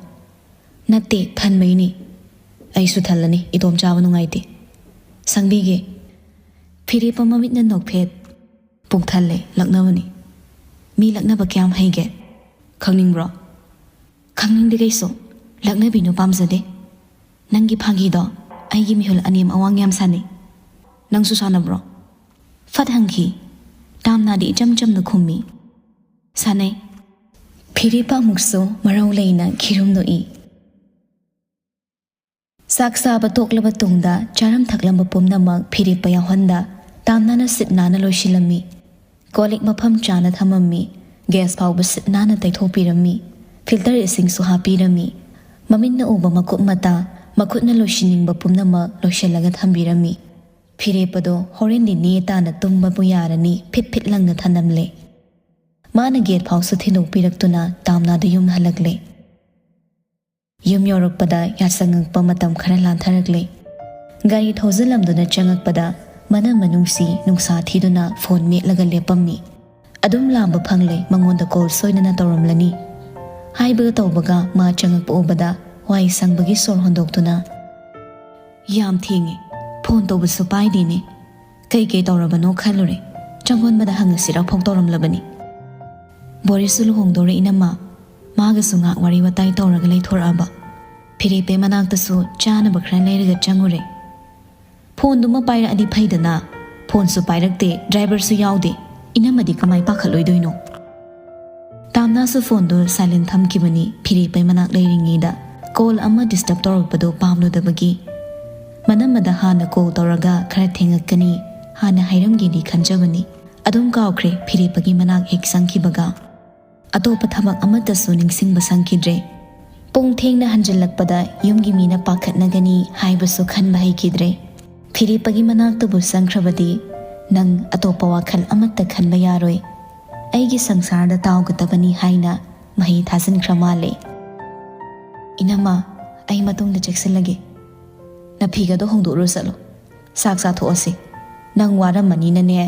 "ꯅꯠꯇꯦ, ꯊꯟꯕꯩꯅꯤ꯫ ꯑꯩꯁꯨ ꯊꯜꯂꯅꯤ, ꯏꯇꯣꯝ ꯆꯥꯕ ꯅꯨꯡꯉꯥꯏꯇꯦ꯫ ꯁꯪꯕꯤꯒꯦ꯫" ꯐꯤꯔꯦꯞꯄ ꯃꯃꯤꯠꯅ ꯅꯣꯛꯐꯦꯠ꯫ "ꯄꯨꯛ ꯊꯜꯂꯦ, ꯂꯛꯅꯕꯅꯤ꯫ ꯃꯤ ꯂꯛꯅꯕ ꯀꯌꯥꯝ ꯍꯩꯒꯦ? ꯈꯪꯅꯤꯡꯕ꯭ꯔꯣ?" "ꯈꯪꯅꯤꯡꯗꯦ ꯀꯩꯁꯨ꯫ ꯂꯛꯅꯕꯤꯅꯨ ꯄꯥꯝꯖꯗꯦ꯫ ꯅꯪꯒꯤ ꯐꯥꯒꯤꯗꯣ ꯑꯩꯒꯤ ꯃꯤꯍꯨꯜ ꯑꯅꯦꯝ ꯑꯋꯥꯡ ꯌꯥꯝ ꯁꯥꯟꯅꯩ꯫ ꯅꯪꯁꯨ ꯁꯥꯟꯅꯕ꯭ꯔꯣ?" ꯐꯠ ꯍꯪꯈꯤ꯫ ꯇꯥꯝꯅꯥꯗꯤ ꯏꯆꯝ ꯆꯝꯅ ꯈꯨꯝꯃꯤ꯫ "ꯁꯥꯟꯅꯩ꯫" ꯐꯤꯔꯦꯞꯄ ꯑꯃꯨꯛꯁꯨ ꯃꯔꯧ ꯂꯩꯅ ꯈꯤꯔꯨꯝ ꯅꯣꯛꯏ꯫ ꯆꯥꯛ ꯆꯥꯕ ꯇꯣꯛꯂꯕ ꯇꯨꯡꯗ ꯆꯥꯔꯝ ꯊꯛꯂꯝꯕ ꯄꯨꯝꯅꯃꯛ ꯐꯤꯔꯦꯞꯄ ꯌꯥꯎꯍꯟꯗ ꯇꯥꯝꯅꯥꯅ ꯁꯤꯠ ꯅꯥꯟꯅ ꯂꯣꯏꯁꯤꯜꯂꯝꯃꯤ꯫ ꯀꯣꯜ ꯂꯤꯛ ꯃꯐꯝ ꯆꯥꯅ ꯊꯝꯃꯝꯃꯤ꯫ ꯒ꯭ꯌꯥꯁ ꯐꯥꯎꯕ ꯁꯤꯠ ꯅꯥꯟꯅ ꯇꯩꯊꯣꯛꯄꯤꯔꯝꯃꯤ꯫ ꯐꯤꯜꯇꯔ ꯏꯁꯤꯡꯁꯨ ꯍꯥꯞꯄꯤꯔꯝꯃꯤ꯫ ꯃꯃꯤꯠꯅ ꯎꯕ ꯃꯀꯨꯞ ꯃꯇꯥ, ꯃꯈꯨꯠꯅ ꯂꯣꯏꯁꯤꯟꯅꯤꯡꯕ ꯄꯨꯝꯅꯃꯛ ꯂꯣꯏꯁꯤꯜꯂꯒ ꯊꯝꯕꯤꯔꯝꯃꯤ꯫ ꯐꯤꯔꯦꯞꯄꯗꯣ ꯍꯣꯔꯦꯟꯗꯤ ꯅꯦ ꯇꯥꯅ ꯇꯨꯝꯕꯕꯨ ꯌꯥꯔꯅꯤ, ꯐꯤꯠ ꯐꯤꯠ ꯂꯪꯅ ꯊꯅꯝꯂꯦ꯫ ꯃꯥꯅ ꯒꯦꯠ ꯐꯥꯎꯁꯨ ꯊꯤꯟꯗꯣꯛꯄꯤꯔꯛꯇꯨꯅ ꯇꯥꯝꯅꯥꯗꯨ ꯌꯨꯝ ꯍꯜꯂꯛꯂꯦ꯫ ꯌꯨꯝ ꯌꯧꯔꯛꯄꯗ ꯌꯥꯆꯪꯉꯛꯄ ꯃꯇꯝ ꯈꯔ ꯂꯥꯟꯊꯔꯛꯂꯦ꯫ ꯒꯥꯔꯤ ꯊꯧꯖꯤꯜꯂꯝꯗꯨꯅ ꯆꯪꯉꯛꯄꯗ ꯃꯅꯝ ꯃꯅꯨꯡꯁꯤ ꯅꯨꯡꯁꯥ ꯊꯤꯗꯨꯅ ꯐꯣꯟ ꯃꯦꯠꯂꯒ ꯂꯦꯞꯄꯝꯃꯤ꯫ ꯑꯗꯨꯝ ꯂꯥꯝꯕ ꯐꯪꯂꯦ, ꯃꯉꯣꯟꯗ ꯀꯣꯜ ꯁꯣꯏꯗꯅ ꯇꯧꯔꯝꯂꯅꯤ꯫ ꯍꯥꯏꯕꯒ ꯇꯧꯕꯒ ꯃꯥ ꯆꯪꯉꯛꯄ ꯎꯕꯗ ꯋꯥꯏ ꯁꯪꯕꯒꯤ ꯁꯣꯔ ꯍꯣꯟꯗꯣꯛꯇꯨꯅ, "ꯌꯥꯝ ꯊꯦꯡꯉꯦ, ꯐꯣꯟ ꯇꯧꯕꯁꯨ ꯄꯥꯏꯗꯦꯅꯦ꯫ ꯀꯩ ꯀꯩ ꯇꯧꯔꯕꯅꯣ ꯈꯜꯂꯨꯔꯦ꯫ ꯆꯪꯉꯣꯟꯕꯗ ꯍꯪꯉꯁꯤꯔ ꯐꯥꯎ ꯇꯧꯔꯝꯂꯕꯅꯤ꯫" ꯕꯣꯔꯤꯁꯁꯨ ꯂꯨꯍꯣꯡꯗꯧꯔꯦ ꯏꯅꯝꯃ꯫ ꯃꯥꯒꯁꯨ ꯉꯥꯏꯍꯥꯛ ꯋꯥꯔꯤ ꯋꯥꯇꯥꯏ ꯇꯧꯔꯒ ꯂꯩꯊꯣꯔꯛꯑꯕ꯫ ꯐꯤꯔꯦꯞꯄꯦ ꯃꯅꯥꯛꯇꯁꯨ ꯆꯥꯅꯕ ꯈꯔ ꯂꯩꯔꯒ ꯆꯪꯉꯨꯔꯦ꯫ ꯐꯣꯟꯗꯨꯃ ꯄꯥꯏꯔꯛꯑꯗꯤ ꯐꯩꯗꯅ꯫ ꯐꯣꯟꯁꯨ ꯄꯥꯏꯔꯛꯇꯦ, ꯗ꯭ꯔꯥꯏꯚꯔꯁꯨ ꯌꯥꯎꯗꯦ꯫ ꯏꯅꯝꯃꯗꯤ ꯀꯃꯥꯏ ꯄꯥꯈꯠꯂꯣꯏꯗꯣꯏꯅꯣ? ꯇꯥꯝꯅꯥꯁꯨ ꯐꯣꯟꯗꯨ ꯁꯥꯏꯂꯦꯟ ꯊꯝꯈꯤꯕꯅꯤ ꯐꯤꯔꯦꯞꯄꯩ ꯃꯅꯥꯛ ꯂꯩꯔꯤꯉꯩꯗ꯫ ꯀꯣꯜ ꯑꯃ ꯗꯤꯁꯇꯔꯕ ꯇꯧꯔꯛꯄꯗꯨ ꯄꯥꯝꯂꯨꯗꯕꯒꯤ꯫ ꯃꯅꯝꯃꯗ ꯍꯥꯟꯅ ꯀꯣꯜ ꯇꯧꯔꯒ ꯈꯔ ꯊꯦꯡꯉꯛꯀꯅꯤ ꯍꯥꯟꯅ ꯍꯥꯏꯔꯝꯒꯦꯗꯤ ꯈꯟꯖꯕꯅꯤ꯫ ꯑꯗꯨꯝ ꯀꯥꯎꯈ꯭ꯔꯦ ꯐꯤꯔꯦꯞꯄꯒꯤ ꯃꯅꯥꯛ ꯍꯦꯛ ꯆꯪꯈꯤꯕꯒ꯫ ꯑꯇꯣꯞꯄ ꯊꯕꯛ ꯑꯃꯠꯇꯁꯨ ꯅꯤꯡꯁꯤꯡꯕ ꯁꯪꯈꯤꯗ꯭ꯔꯦ꯫ ꯄꯨꯡ ꯊꯦꯡꯅ ꯍꯟꯖꯤꯜꯂꯛꯄꯗ ꯌꯨꯝꯒꯤ ꯃꯤꯅ ꯄꯥꯈꯠꯅꯒꯅꯤ ꯍꯥꯏꯕꯁꯨ ꯈꯟꯕ ꯍꯩꯈꯤꯗ꯭ꯔꯦ꯫ ꯐꯤꯔꯦꯞꯄꯒꯤ ꯃꯅꯥꯛꯇꯕꯨ ꯆꯪꯈ꯭ꯔꯕꯗꯤ ꯅꯪ ꯑꯇꯣꯞꯄ ꯋꯥꯈꯜ ꯑꯃꯠꯇ ꯈꯟꯕ ꯌꯥꯔꯣꯏ꯫ ꯑꯩꯒꯤ ꯁꯪꯁꯥꯔꯗ ꯇꯥꯎꯒꯗꯕꯅꯤ ꯍꯥꯏꯅ ꯃꯍꯩ ꯊꯥꯖꯤꯟꯈ꯭ꯔ ꯃꯥꯜꯂꯦ꯫ "ꯏꯅꯝꯃ, ꯑꯩ ꯃꯇꯨꯡꯗ ꯆꯦꯛꯁꯤꯜꯂꯒꯦ꯫ ꯅꯐꯤꯒꯗꯣ ꯍꯣꯡꯗꯣꯛꯎꯔꯣ ꯆꯠꯂꯣ꯫ ꯆꯥꯛ ꯆꯥꯊꯣꯛꯑꯁꯤ꯫ ꯅꯪ ꯋꯥꯔꯝꯃꯅꯤꯅꯅꯦ,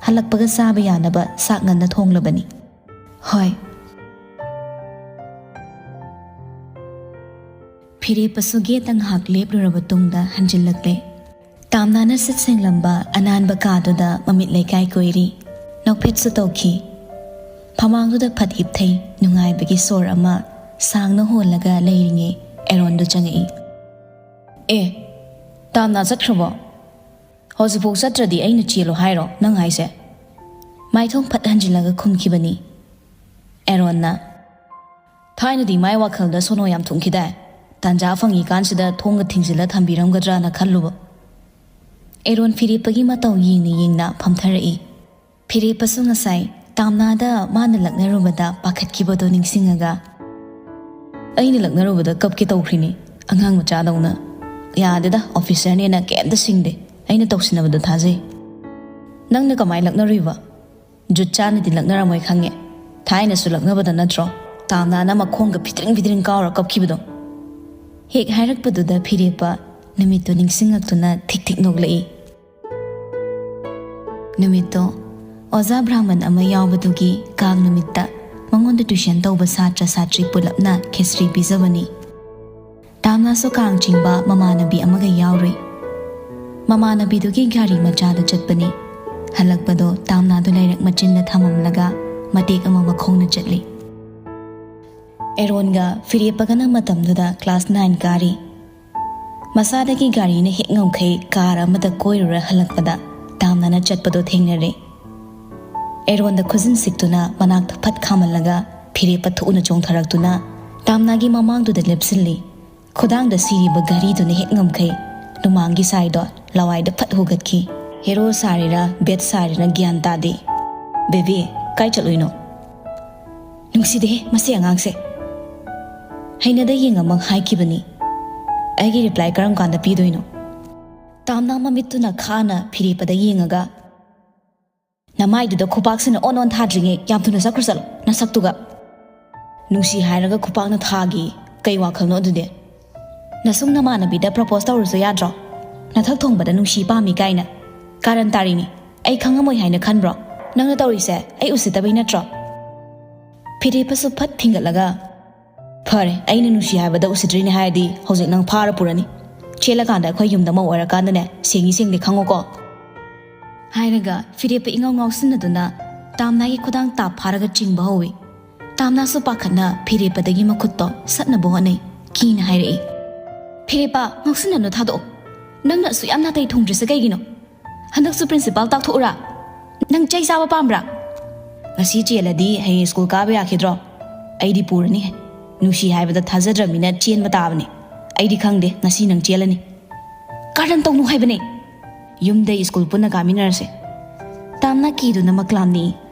ꯍꯜꯂꯛꯄꯒ ꯆꯥꯕ ꯌꯥꯅꯕ ꯆꯥꯛ ꯉꯟꯅ ꯊꯣꯡꯂꯕꯅꯤ꯫" "ꯍꯣꯏ꯫" ꯐꯤꯔꯦꯞꯄꯁꯨ ꯒꯦꯠꯇ ꯉꯥꯏꯍꯥꯛ ꯂꯦꯞꯂꯨꯔꯕ ꯇꯨꯡꯗ ꯍꯟꯖꯤꯜꯂꯛꯂꯦ꯫ ꯇꯥꯝꯅꯥꯅ ꯁꯤꯠ ꯁꯦꯡꯂꯝꯕ ꯑꯅꯥꯟꯕ ꯀꯥꯗꯨꯗ ꯃꯃꯤꯠ ꯂꯩꯀꯥꯏ ꯀꯣꯏꯔꯤ꯫ ꯅꯣꯛꯐꯦꯠꯁꯨ ꯇꯧꯈꯤ꯫ ꯐꯃꯥꯡꯗꯨꯗ ꯐꯠ ꯍꯤꯞꯊꯩ, ꯅꯨꯡꯉꯥꯏꯕꯒꯤ ꯁꯣꯔ ꯑꯃ ꯁꯥꯡꯅ ꯍꯣꯜꯂꯒ ꯂꯩꯔꯤꯉꯩ ꯑꯦꯔꯣꯟꯗꯨ ꯆꯪꯉꯛꯏ꯫ "ꯑꯦ, ꯇꯥꯝꯅꯥ ꯆꯠꯈ꯭ꯔꯕꯣ? ꯍꯧꯖꯤꯛꯐꯥꯎ ꯆꯠꯇ꯭ꯔꯗꯤ ꯑꯩꯅ ꯆꯦꯜꯂꯣ ꯍꯥꯏꯔꯣ ꯅꯪ ꯍꯥꯏꯁꯦ?" ꯃꯥꯏꯊꯣꯡ ꯐꯠ ꯍꯟꯖꯤꯜꯂꯒ ꯈꯨꯝꯈꯤꯕꯅꯤ꯫ ꯑꯦꯔꯣꯟꯅ, "ꯊꯥꯏꯅꯗꯤ ꯃꯥꯏ ꯋꯥꯈꯜꯗ ꯁꯣꯅꯣ ꯌꯥꯝ ꯊꯨꯡꯈꯤꯗꯥꯏ? ꯇꯥꯟꯖꯥ ꯐꯪꯉꯤꯀꯥꯟꯁꯤꯗ ꯊꯣꯡꯒ ꯊꯤꯡꯖꯤꯜꯂ ꯊꯝꯕꯤꯔꯝꯒꯗ꯭ꯔꯅ ꯈꯜꯂꯨꯕ꯫" ꯑꯦꯔꯣꯟ ꯐꯤꯔꯦꯞꯄꯒꯤ ꯃꯇꯧ ꯌꯦꯡꯅ ꯌꯦꯡꯅ ꯐꯝꯊꯔꯛꯏ꯫ ꯐꯤꯔꯦꯞꯄꯁꯨ ꯉꯁꯥꯏ ꯇꯥꯝꯅꯥꯗ ꯃꯥꯅ ꯂꯛꯅꯔꯨꯕꯗ ꯄꯥꯈꯠꯈꯤꯕꯗꯨ ꯅꯤꯡꯁꯤꯡꯉꯒ, "ꯑꯩꯅ ꯂꯛꯅꯔꯨꯕꯗ ꯀꯞꯀꯦ ꯇꯧꯈ꯭ꯔꯤꯅꯤ, ꯑꯉꯥꯡ ꯃꯆꯥꯗꯧꯅ꯫ ꯌꯥꯗꯦꯗ, ꯑꯣꯐꯤꯁꯔꯅꯦꯅ ꯀꯩꯝꯇ ꯁꯤꯡꯗꯦ꯫ ꯑꯩꯅ ꯇꯧꯁꯤꯟꯅꯕꯗꯣ ꯊꯥꯖꯩ꯫ ꯅꯪꯅ ꯀꯃꯥꯏꯅ ꯂꯛꯅꯔꯨꯏꯕ? ꯖꯨꯠ ꯆꯥꯅꯗꯤ ꯂꯛꯅꯔꯝꯃꯣꯏ ꯈꯪꯉꯦ꯫ ꯊꯥꯏꯅꯁꯨ ꯂꯛꯅꯕꯗ ꯅꯠꯇ꯭ꯔꯣ ꯇꯥꯝꯅꯥꯅ ꯃꯈꯣꯡꯒ ꯐꯤꯗ꯭ꯔꯤꯡ ꯐꯤꯗ꯭ꯔꯤꯡ ꯀꯥꯎꯔ ꯀꯞꯈꯤꯕꯗꯣ?" ꯍꯦꯛ ꯍꯥꯏꯔꯛꯄꯗꯨꯗ ꯐꯤꯔꯦꯞꯄ ꯅꯨꯃꯤꯠꯇꯨ ꯅꯤꯡꯁꯤꯡꯉꯛꯇꯨꯅ ꯊꯤꯛ ꯊꯤꯛ ꯅꯣꯛꯂꯛꯏ꯫ ꯅꯨꯃꯤꯠꯇꯣ ꯑꯣꯖꯥ ꯕ꯭ꯔꯥꯍꯃꯟ ꯑꯃ ꯌꯥꯎꯕꯗꯨꯒꯤ ꯀꯥꯡ ꯅꯨꯃꯤꯠꯇ ꯃꯉꯣꯟꯗ ꯇ꯭ꯌꯨꯁꯟ ꯇꯧꯕ ꯁꯥꯇ꯭ꯔ ꯁꯥꯇ꯭ꯔꯤ ꯄꯨꯂꯞꯅ ꯈꯦꯆ꯭ꯔꯤ ꯄꯤꯖꯕꯅꯤ꯫ ꯇꯥꯝꯅꯥꯁꯨ ꯀꯥꯡ ꯆꯤꯡꯕ ꯃꯃꯥꯟꯅꯕꯤ ꯑꯃꯒ ꯌꯥꯎꯔꯨꯏ꯫ ꯃꯃꯥꯟꯅꯕꯤꯗꯨꯒꯤ ꯒꯥꯔꯤ ꯃꯆꯥꯗ ꯆꯠꯄꯅꯤ꯫ ꯍꯜꯂꯛꯄꯗꯣ ꯇꯥꯝꯅꯥꯗꯨ ꯂꯩꯔꯛ ꯃꯆꯤꯟꯗ ꯊꯝꯃꯝꯂꯒ ꯃꯇꯦꯛ ꯑꯃ ꯃꯈꯣꯡꯅ ꯆꯠꯂꯤ꯫ ꯑꯦꯔꯣꯟꯒ ꯐꯤꯔꯦꯞꯄꯒꯅ ꯃꯇꯝꯗꯨꯗ ꯀ꯭ꯂꯥꯁ ꯅꯥꯏꯟ ꯀꯥꯔꯤ꯫ ꯃꯁꯥꯗꯒꯤ ꯒꯥꯔꯤꯅ ꯍꯦꯛ ꯉꯝꯈꯩ ꯀꯥꯔ ꯑꯃꯗ ꯀꯣꯏꯔꯨꯔ ꯍꯜꯂꯛꯄꯗ ꯇꯥꯝꯅꯥꯅ ꯆꯠꯄꯗꯣ ꯊꯦꯡꯅꯔꯦ꯫ ꯑꯦꯔꯣꯟꯗ ꯈꯨꯖꯤꯟ ꯁꯤꯛꯇꯨꯅ ꯃꯅꯥꯛꯇ ꯐꯠ ꯈꯥꯝꯍꯜꯂꯒ ꯐꯤꯔꯦꯞꯄ ꯊꯨꯅ ꯆꯣꯡꯊꯔꯛꯇꯨꯅ ꯇꯥꯝꯅꯥꯒꯤ ꯃꯃꯥꯡꯗꯨꯗ ꯂꯦꯞꯁꯤꯜꯂꯤ꯫ ꯈꯨꯗꯥꯡꯗ ꯁꯤꯔꯤꯕ ꯘꯔꯤꯗꯨꯅ ꯍꯦꯛ ꯉꯝꯈꯩ ꯂꯨꯃꯥꯡꯒꯤ ꯁꯥꯏꯗꯣ ꯂꯋꯥꯏꯗ ꯐꯠ ꯍꯨꯒꯠꯈꯤ꯫ ꯍꯦꯔꯣ ꯁꯥꯔꯤꯔꯥ ꯕꯦꯠ ꯁꯥꯔꯤꯔꯥ ꯒ꯭ꯌꯥꯟ ꯇꯥꯗꯦ꯫ "ꯕꯦꯕꯤ, ꯀꯥꯏ ꯆꯠꯂꯨꯏꯅꯣ?" "ꯅꯨꯡꯁꯤꯗꯦꯍꯦ ꯃꯁꯤ ꯑꯉꯥꯡꯁꯦ꯫" ꯍꯩꯅꯗ ꯌꯦꯡ ꯑꯃ ꯍꯥꯏꯈꯤꯕꯅꯤ꯫ "ꯑꯩꯒꯤ ꯔꯤꯄ꯭ꯂꯥꯏ ꯀꯔꯝ ꯀꯥꯟꯗ ꯄꯤꯗꯣꯏꯅꯣ?" ꯇꯥꯝꯅꯥ ꯃꯃꯤꯠꯇꯨꯅ ꯈꯥꯅ ꯐꯤꯔꯦꯞꯄꯗ ꯌꯦꯡꯉꯒ, "ꯅꯃꯥꯏꯗꯨꯗ ꯈꯨꯄꯥꯛꯁꯤꯅ ꯑꯣꯟ ꯑꯣꯟ ꯊꯥꯗ꯭ꯔꯤꯉꯩ ꯌꯥꯝ ꯊꯨꯅ ꯆꯠꯈ꯭ꯔꯣ ꯆꯠꯂꯣ, ꯅꯁꯛꯇꯨꯒ꯫ ꯅꯨꯡꯁꯤ ꯍꯥꯏꯔꯒ ꯈꯨꯄꯥꯛꯅ ꯊꯥꯒꯤ ꯀꯩ ꯋꯥꯈꯜꯅꯣ ꯑꯗꯨꯗꯤ? ꯅꯁꯨꯡ ꯅꯃꯥꯟꯅꯕꯤꯗ ꯄ꯭ꯔꯄꯣꯁ ꯇꯧꯔꯁꯨ ꯌꯥꯗ꯭ꯔꯣ? ꯅꯊꯛ ꯊꯣꯡꯕꯗ ꯅꯨꯡꯁꯤ ꯄꯥꯝꯃꯤ ꯀꯥꯏꯅ꯫ ꯀꯥꯔꯟ ꯇꯥꯔꯤꯅꯤ꯫ ꯑꯩ ꯈꯪꯉꯝꯃꯣꯏ ꯍꯥꯏꯅ ꯈꯟꯕ꯭ꯔꯣ? ꯅꯪꯅ ꯇꯧꯔꯤꯁꯦ ꯑꯩ ꯎꯁꯤꯠꯇꯕꯩ ꯅꯠꯇ꯭ꯔꯣ?" ꯐꯤꯔꯦꯞꯄꯁꯨ ꯐꯠ ꯊꯤꯡꯒꯠꯂꯒ, "ꯐꯔꯦ, ꯑꯩꯅ ꯅꯨꯡꯁꯤ ꯍꯥꯏꯕꯗ ꯎꯁꯤꯠꯇ꯭ꯔꯤꯅꯦ ꯍꯥꯏꯔꯗꯤ ꯍꯧꯖꯤꯛ ꯅꯪ ꯐꯥꯔ ꯄꯨꯔꯅꯤ꯫ ꯆꯦꯜꯂꯀꯥꯟꯗ ꯑꯩꯈꯣꯏ ꯌꯨꯝꯗ ꯃꯧ ꯑꯣꯏꯔꯀꯥꯟꯗꯅꯦ ꯁꯦꯡꯉꯤ ꯁꯦꯡꯗꯦ ꯈꯪꯉꯣꯀꯣ?" ꯍꯥꯏꯔꯒ ꯐꯤꯔꯦꯞꯄ ꯏꯉꯥꯎ ꯉꯥꯎꯁꯤꯟꯅꯗꯨꯅ ꯇꯥꯝꯅꯥꯒꯤ ꯈꯨꯗꯥꯡ ꯇꯥꯞ ꯐꯥꯔꯒ ꯆꯤꯡꯕ ꯍꯧꯏ꯫ ꯇꯥꯝꯅꯥꯁꯨ ꯄꯥꯈꯠꯅ ꯐꯤꯔꯦꯞꯄꯗꯒꯤ ꯃꯈꯨꯠꯇꯣ ꯁꯠꯅꯕ ꯍꯣꯠꯅꯩ꯫ ꯀꯤꯅ ꯍꯥꯏꯔꯛꯏ, "ꯐꯤꯔꯦꯞꯄ, ꯉꯥꯎꯁꯤꯟꯅꯅꯨ, ꯊꯥꯗꯣꯛꯑꯣ꯫ ꯅꯪꯅ ꯑꯁꯨꯛ ꯌꯥꯝ ꯅꯥꯇꯩ ꯊꯨꯡꯗ꯭ꯔꯤꯁꯦ ꯀꯩꯒꯤꯅꯣ? ꯍꯟꯗꯛꯁꯨ ꯄ꯭ꯔꯤꯟꯁꯤꯄꯥꯜ ꯇꯥꯛꯊꯣꯛꯎꯔꯥ? ꯅꯪ ꯆꯩ ꯆꯥꯕ ꯄꯥꯝꯕ꯭ꯔꯥ? ꯉꯁꯤ ꯆꯦꯜꯂꯗꯤ ꯍꯌꯦꯡ ꯁ꯭ꯀꯨꯜ ꯀꯥꯕ ꯌꯥꯈꯤꯗ꯭ꯔꯣ? ꯑꯩꯗꯤ ꯄꯨꯔꯅꯤ꯫ ꯅꯨꯡꯁꯤ ꯍꯥꯏꯕꯗ ꯊꯥꯖꯗ꯭ꯔꯕꯅꯤꯅ ꯆꯦꯟꯕ ꯇꯥꯕꯅꯤ꯫ ꯑꯩꯗꯤ ꯈꯪꯗꯦ ꯉꯁꯤ ꯅꯪ ꯆꯦꯜꯂꯅꯤ꯫ ꯀꯥꯔꯟ ꯇꯧꯅꯨ ꯍꯥꯏꯕꯅꯦ꯫ ꯌꯨꯝꯗ ꯁ꯭ꯀꯨꯜ ꯄꯨꯟꯅ ꯀꯥꯃꯤꯟꯅꯔꯁꯦ꯫" ꯇꯥꯝꯅ ꯀꯤꯗꯨꯅ ꯃꯛꯂꯥꯝꯅꯤ꯫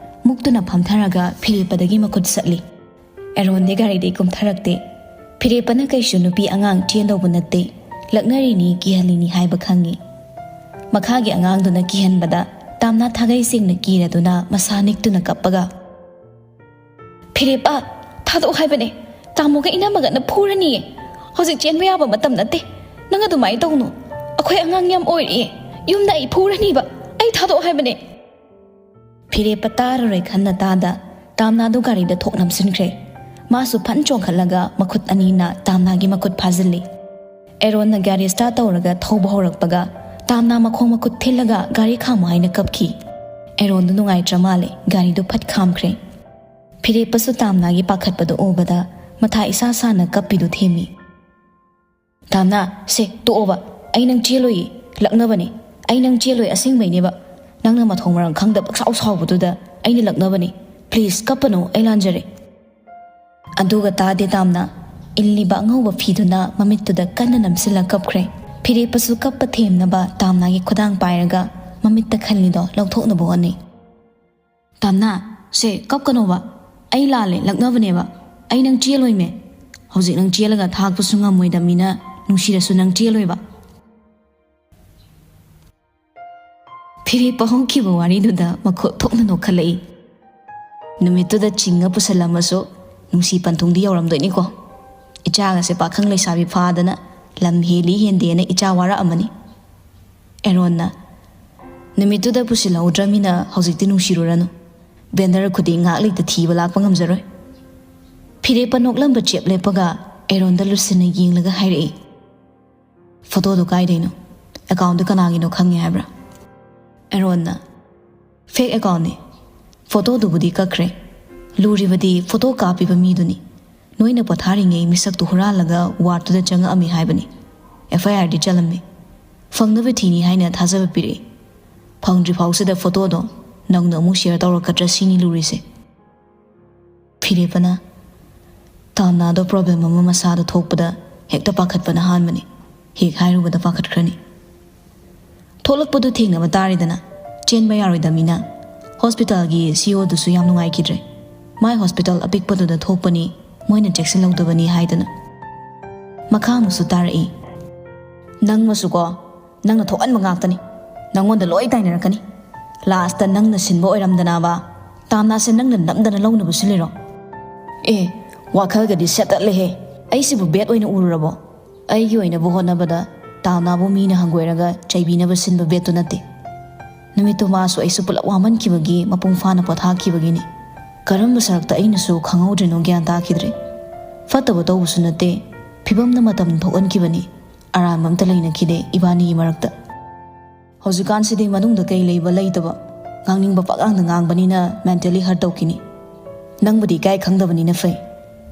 ꯃꯨꯛꯇꯨꯅ ꯐꯝꯊꯔꯒ ꯐꯤꯔꯦꯞꯄꯗꯒꯤ ꯃꯈꯨꯠ ꯁꯠꯂꯤ꯫ ꯑꯦꯔꯣꯟꯗꯤ ꯒꯥꯔꯤꯗꯒꯤ ꯀꯨꯝꯊꯔꯛꯇꯦ꯫ ꯐꯤꯔꯦꯞꯄꯅ ꯀꯩꯁꯨ ꯅꯨꯄꯤ ꯑꯉꯥꯡ ꯆꯦꯟꯗꯧꯕ ꯅꯠꯇꯦ, ꯂꯛꯅꯔꯤꯅꯤ, ꯀꯤꯍꯜꯂꯤꯅꯤ ꯍꯥꯏꯕ ꯈꯪꯉꯤ꯫ ꯃꯈꯥꯒꯤ ꯑꯉꯥꯡꯗꯨꯅ ꯀꯤꯍꯟꯕꯗ ꯇꯥꯝꯅꯥ ꯊꯥꯒꯩ ꯁꯦꯡꯅ ꯀꯤꯔꯗꯨꯅ ꯃꯁꯥ ꯅꯤꯛꯇꯨꯅ ꯀꯞꯄꯒ, "ꯐꯤꯔꯦꯞꯄ, ꯊꯥꯗꯣꯛꯑꯣ ꯍꯥꯏꯕꯅꯦ꯫ ꯇꯥꯃꯣꯒ ꯏꯅꯝꯃꯒꯅ ꯐꯨꯔꯅꯤꯌꯦ꯫ ꯍꯧꯖꯤꯛ ꯆꯦꯟꯕ ꯌꯥꯕ ꯃꯇꯝ ꯅꯠꯇꯦ꯫ ꯅꯪ ꯑꯗꯨꯃꯥꯏꯅ ꯇꯧꯅꯨ꯫ ꯑꯩꯈꯣꯏ ꯑꯉꯥꯡ ꯌꯥꯝ ꯑꯣꯏꯔꯤꯌꯦ꯫ ꯌꯨꯝꯗ ꯑꯩ ꯐꯨꯔꯅꯤꯕ꯫ ꯑꯩ ꯊꯥꯗꯣꯛꯑꯣ ꯍꯥꯏꯕꯅꯦ꯫" ꯐꯤꯔꯦꯞꯄ ꯇꯥꯔꯔꯣꯏ ꯈꯟꯅ ꯇꯥꯗ ꯇꯥꯝꯅꯥꯗꯨ ꯒꯥꯔꯤꯗ ꯊꯣꯛ ꯅꯝꯁꯤꯟꯈ꯭ꯔꯦ꯫ ꯃꯥꯁꯨ ꯐꯟ ꯆꯣꯡꯈꯠꯂꯒ ꯃꯈꯨꯠ ꯑꯅꯤꯅ ꯇꯥꯝꯅꯥꯒꯤ ꯃꯈꯨꯠ ꯐꯥꯖꯤꯜꯂꯤ꯫ ꯑꯦꯔꯣꯟꯅ ꯒꯥꯔꯤ ꯁ꯭ꯇꯥꯔꯠ ꯇꯧꯔꯒ ꯊꯧꯕ ꯍꯧꯔꯛꯄꯒ ꯇꯥꯝꯅꯥ ꯃꯈꯣꯡ ꯃꯈꯨꯠ ꯊꯤꯜꯂꯒ ꯒꯥꯔꯤ ꯈꯥꯝꯃꯨ ꯍꯥꯏꯅ ꯀꯞꯈꯤ꯫ ꯑꯦꯔꯣꯟꯗꯨ ꯅꯨꯡꯉꯥꯏꯇ꯭ꯔ ꯃꯥꯜꯂꯦ, ꯒꯥꯔꯤꯗꯨ ꯐꯠ ꯈꯥꯝꯈ꯭ꯔꯦ꯫ ꯐꯤꯔꯦꯞꯄꯁꯨ ꯇꯥꯝꯅꯥꯒꯤ ꯄꯥꯈꯠꯄꯗꯨ ꯎꯕꯗ ꯃꯊꯥ ꯏꯁꯥ ꯁꯥꯅ ꯀꯞꯄꯤꯗꯨ ꯊꯦꯝꯃꯤ꯫ "ꯇꯥꯝꯅꯥ, ꯁꯦ ꯇꯣꯛꯑꯣꯕ, ꯑꯩ ꯅꯪ ꯆꯦꯜꯂꯣꯏꯌꯦ, ꯂꯛꯅꯕꯅꯦ꯫ ꯑꯩ ꯅꯪ ꯆꯦꯜꯂꯣꯏ, ꯑꯁꯦꯡꯕꯩꯅꯦꯕ꯫ ꯅꯪꯅ ꯃꯊꯣꯡ ꯃꯔꯝ ꯈꯪꯗ ꯄꯪꯁꯥꯎ ꯁꯥꯎꯕꯗꯨꯗ ꯑꯩꯅ ꯂꯛꯅꯕꯅꯦ꯫ ꯄ꯭ꯂꯤꯖ, ꯀꯞꯄꯅꯨ, ꯑꯩ ꯂꯥꯟꯖꯔꯦ꯫" ꯑꯗꯨꯒ ꯇꯥꯗꯦ ꯇꯥꯝꯅꯥ꯫ ꯏꯜꯂꯤꯕ ꯑꯉꯧꯕ ꯐꯤꯗꯨꯅ ꯃꯃꯤꯠꯇꯨꯗ ꯀꯟꯅ ꯅꯝꯁꯤꯜꯂ ꯀꯞꯈ꯭ꯔꯦ꯫ ꯐꯤꯔꯦꯞꯄꯁꯨ ꯀꯞꯄ ꯊꯦꯝꯅꯕ ꯇꯥꯝꯅꯥꯒꯤ ꯈꯨꯗꯥꯡ ꯄꯥꯏꯔꯒ ꯃꯃꯤꯠꯇ ꯈꯜꯂꯤꯗꯣ ꯂꯧꯊꯣꯛꯅꯕ ꯍꯣꯠꯅꯩ꯫ "ꯇꯥꯝꯅꯥ, ꯁꯦ ꯀꯞꯀꯅꯣꯕ꯫ ꯑꯩ ꯂꯥꯜꯂꯦ, ꯂꯛꯅꯕꯅꯦꯕ꯫ ꯑꯩ ꯅꯪ ꯆꯦꯜꯂꯣꯏꯃꯦ꯫ ꯍꯧꯖꯤꯛ ꯅꯪ ꯆꯦꯜꯂꯒ ꯊꯥꯛꯄꯁꯨ ꯉꯝꯃꯣꯏꯗꯕꯅꯤꯅ ꯅꯨꯡꯁꯤꯔꯁꯨ ꯅꯪ ꯆꯦꯜꯂꯣꯏꯕ꯫" ꯐꯤꯔꯦꯞꯄ ꯍꯧꯈꯤꯕ ꯋꯥꯔꯤꯗꯨꯗ ꯃꯈꯨꯠ ꯊꯣꯛꯅ ꯅꯣꯛꯈꯠꯂꯛꯏ꯫ ꯅꯨꯃꯤꯠꯇꯨꯗ ꯆꯤꯡꯉ ꯄꯨꯁꯜꯂꯝꯃꯁꯨ ꯅꯨꯡꯁꯤ ꯄꯟꯊꯨꯡꯗꯤ ꯌꯧꯔꯝꯗꯣꯏꯅꯤꯀꯣ꯫ ꯏꯆꯥꯒꯁꯦ ꯄꯥꯈꯪ ꯂꯩꯁꯥꯕꯤ ꯐꯥꯗꯅ ꯂꯝ ꯍꯦꯜꯂꯤ ꯍꯦꯟꯗꯦꯅ ꯏꯆꯥ ꯋꯥꯔꯛꯑꯝꯃꯅꯤ꯫ ꯑꯦꯔꯣꯟꯅ, "ꯅꯨꯃꯤꯠꯇꯨꯗ ꯄꯨꯁꯤꯜꯍꯧꯗ꯭ꯔꯃꯤꯅ ꯍꯧꯖꯤꯛꯇꯤ ꯅꯨꯡꯁꯤꯔꯨꯔꯅꯨ꯫ ꯕꯦꯟꯗꯔ ꯈꯨꯗꯤꯡ ꯉꯥꯏꯍꯥꯛ ꯂꯩꯇ ꯊꯤꯕ ꯂꯥꯛꯄ ꯉꯝꯖꯔꯣꯏ꯫" ꯐꯤꯔꯦꯞꯄ ꯅꯣꯛꯂꯝꯕ ꯆꯦꯞ ꯂꯦꯞꯄꯒ ꯑꯦꯔꯣꯟꯗ ꯂꯨꯁꯤꯟꯅ ꯌꯦꯡꯂꯒ ꯍꯥꯏꯔꯛꯏ, "ꯐꯣꯇꯣꯗꯣ ꯀꯥꯏꯗꯩꯅꯣ? ꯑꯦꯀꯥꯎꯟꯗꯣ ꯀꯅꯥꯒꯤꯅꯣ ꯈꯪꯉꯦ ꯍꯥꯏꯕ꯭ꯔꯥ?" ꯑꯦꯔꯣꯟꯅ, "ꯐꯦꯛ ꯑꯦꯀꯥꯎꯟꯅꯤ꯫ ꯐꯣꯇꯣꯗꯨꯕꯨꯗꯤ ꯀꯛꯈ꯭ꯔꯦ꯫ ꯂꯨꯔꯤꯕꯗꯤ ꯐꯣꯇꯣ ꯀꯥꯞꯄꯤꯕ ꯃꯤꯗꯨꯅꯤ꯫ ꯅꯣꯏꯅ ꯄꯣꯊꯥꯔꯤꯉꯩ ꯃꯤꯁꯛꯇꯨ ꯍꯨꯔꯥꯜꯂꯒ ꯋꯥꯔꯗꯇꯨꯗ ꯆꯪꯉꯛꯑꯝꯃꯤ ꯍꯥꯏꯕꯅꯤ꯫ ꯑꯦꯐ ꯑꯥꯏ ꯑꯥꯔꯗꯤ ꯆꯜꯂꯝꯃꯤ꯫ ꯐꯪꯅꯕ ꯊꯤꯅꯤ ꯍꯥꯏꯅ ꯊꯥꯖꯕ ꯄꯤꯔꯛꯏ꯫ ꯐꯪꯗ꯭ꯔꯤ ꯐꯥꯎꯁꯤꯗ ꯐꯣꯇꯣꯗꯣ ꯅꯧꯅ ꯑꯃꯨꯛ ꯁꯤꯌꯔ ꯇꯧꯔꯛꯀꯗ꯭ꯔꯥ ꯁꯤꯅꯤ ꯂꯨꯔꯤꯁꯦ꯫" ꯐꯤꯔꯦꯞꯄꯅ, "ꯇꯥꯝꯅꯥꯗꯣ ꯄ꯭ꯔꯣꯕ꯭ꯂꯦꯝ ꯑꯃ ꯃꯁꯥꯗ ꯊꯣꯛꯄꯗ ꯍꯦꯛꯇ ꯄꯥꯈꯠꯄꯅ ꯍꯥꯟꯕꯅꯤ꯫ ꯍꯦꯛ ꯍꯥꯏꯔꯨꯕꯗ ꯄꯥꯈꯠꯈ꯭ꯔꯅꯤ꯫ ꯊꯣꯛꯂꯛꯄꯗꯨ ꯊꯦꯡꯅꯕ ꯇꯥꯔꯦꯗꯅ, ꯆꯦꯟꯕ ꯌꯥꯔꯣꯏꯗꯕꯅꯤꯅ꯫" ꯍꯣꯁꯄꯤꯇꯥꯜꯒꯤ ꯁꯤ ꯏ ꯑꯣꯗꯨꯁꯨ ꯌꯥꯝ ꯅꯨꯡꯉꯥꯏꯈꯤꯗ꯭ꯔꯦ꯫ "ꯃꯥꯏ ꯍꯣꯁꯄꯤꯇꯥꯜ ꯑꯄꯤꯛꯄꯗꯨꯗ ꯊꯣꯛꯄꯅꯤ, ꯃꯣꯏꯅ ꯆꯦꯛꯁꯤꯜꯍꯧꯗꯕꯅꯤ" ꯍꯥꯏꯗꯅ꯫ ꯃꯈꯥ ꯑꯃꯨꯛꯁꯨ ꯇꯥꯔꯛꯏ, "ꯅꯪꯃꯁꯨꯀꯣ, ꯅꯪꯅ ꯊꯣꯛꯍꯟꯕ ꯉꯥꯛꯇꯅꯤ꯫ ꯅꯪꯉꯣꯟꯗ ꯂꯣꯏ ꯇꯥꯏꯅꯔꯛꯀꯅꯤ꯫ ꯂꯥꯁꯇ ꯅꯪꯅ ꯁꯤꯟꯕ ꯑꯣꯏꯔꯝꯗꯅꯕ ꯇꯥꯝꯅꯥꯁꯦ ꯅꯪꯅ ꯅꯝꯗꯅ ꯂꯧꯅꯕ ꯁꯤꯜꯂꯤꯔꯣ? ꯑꯦ, ꯋꯥꯈꯜꯒꯗꯤ ꯁꯦꯠꯇꯠꯂꯦꯍꯦ꯫ ꯑꯩꯁꯤꯕꯨ ꯕꯦꯠ ꯑꯣꯏꯅ ꯎꯔꯨꯔꯕꯣ? ꯑꯩꯒꯤ ꯑꯣꯏꯅꯕꯨ ꯍꯣꯠꯅꯕꯗ ꯇꯥꯝꯅꯥꯕꯨ ꯃꯤꯅ ꯍꯪꯒꯣꯏꯔꯒ ꯆꯩꯕꯤꯅꯕ ꯁꯤꯟꯕ ꯕꯦꯠꯇꯨ ꯅꯠꯇꯦ꯫" ꯅꯨꯃꯤꯠꯇꯨ ꯃꯥꯁꯨ ꯑꯩꯁꯨ ꯄꯨꯂꯞ ꯋꯥꯃꯟꯈꯤꯕꯒꯤ ꯃꯄꯨꯡ ꯐꯥꯅ ꯄꯣꯊꯥꯈꯤꯕꯒꯤꯅꯤ꯫ ꯀꯔꯝꯕ ꯁꯔꯨꯛꯇ ꯑꯩꯅꯁꯨ ꯈꯪꯍꯧꯗ꯭ꯔꯤꯅꯣ ꯒ꯭ꯌꯥꯟ ꯇꯥꯈꯤꯗ꯭ꯔꯦ꯫ ꯐꯠꯇꯕ ꯇꯧꯕꯁꯨ ꯅꯠꯇꯦ, ꯐꯤꯕꯝꯅ ꯃꯇꯝ ꯊꯣꯛꯍꯟꯈꯤꯕꯅꯤ꯫ ꯑꯔꯥꯟꯕ ꯑꯝꯇ ꯂꯩꯅꯈꯤꯗꯦ ꯏꯕꯥꯅꯤꯒꯤ ꯃꯔꯛꯇ꯫ ꯍꯧꯖꯤꯛꯀꯥꯟꯁꯤꯗꯤ ꯃꯅꯨꯡꯗ ꯀꯩ ꯂꯩꯕ ꯂꯩꯇꯕ, ꯉꯥꯡꯅꯤꯡꯕ ꯄꯛꯉꯥꯡꯗ ꯉꯥꯡꯕꯅꯤꯅ mentally hurt ꯇꯧꯈꯤꯅꯤ꯫ ꯅꯪꯕꯨꯗꯤ ꯏꯀꯥꯏ ꯈꯪꯗꯕꯅꯤꯅ ꯐꯩ꯫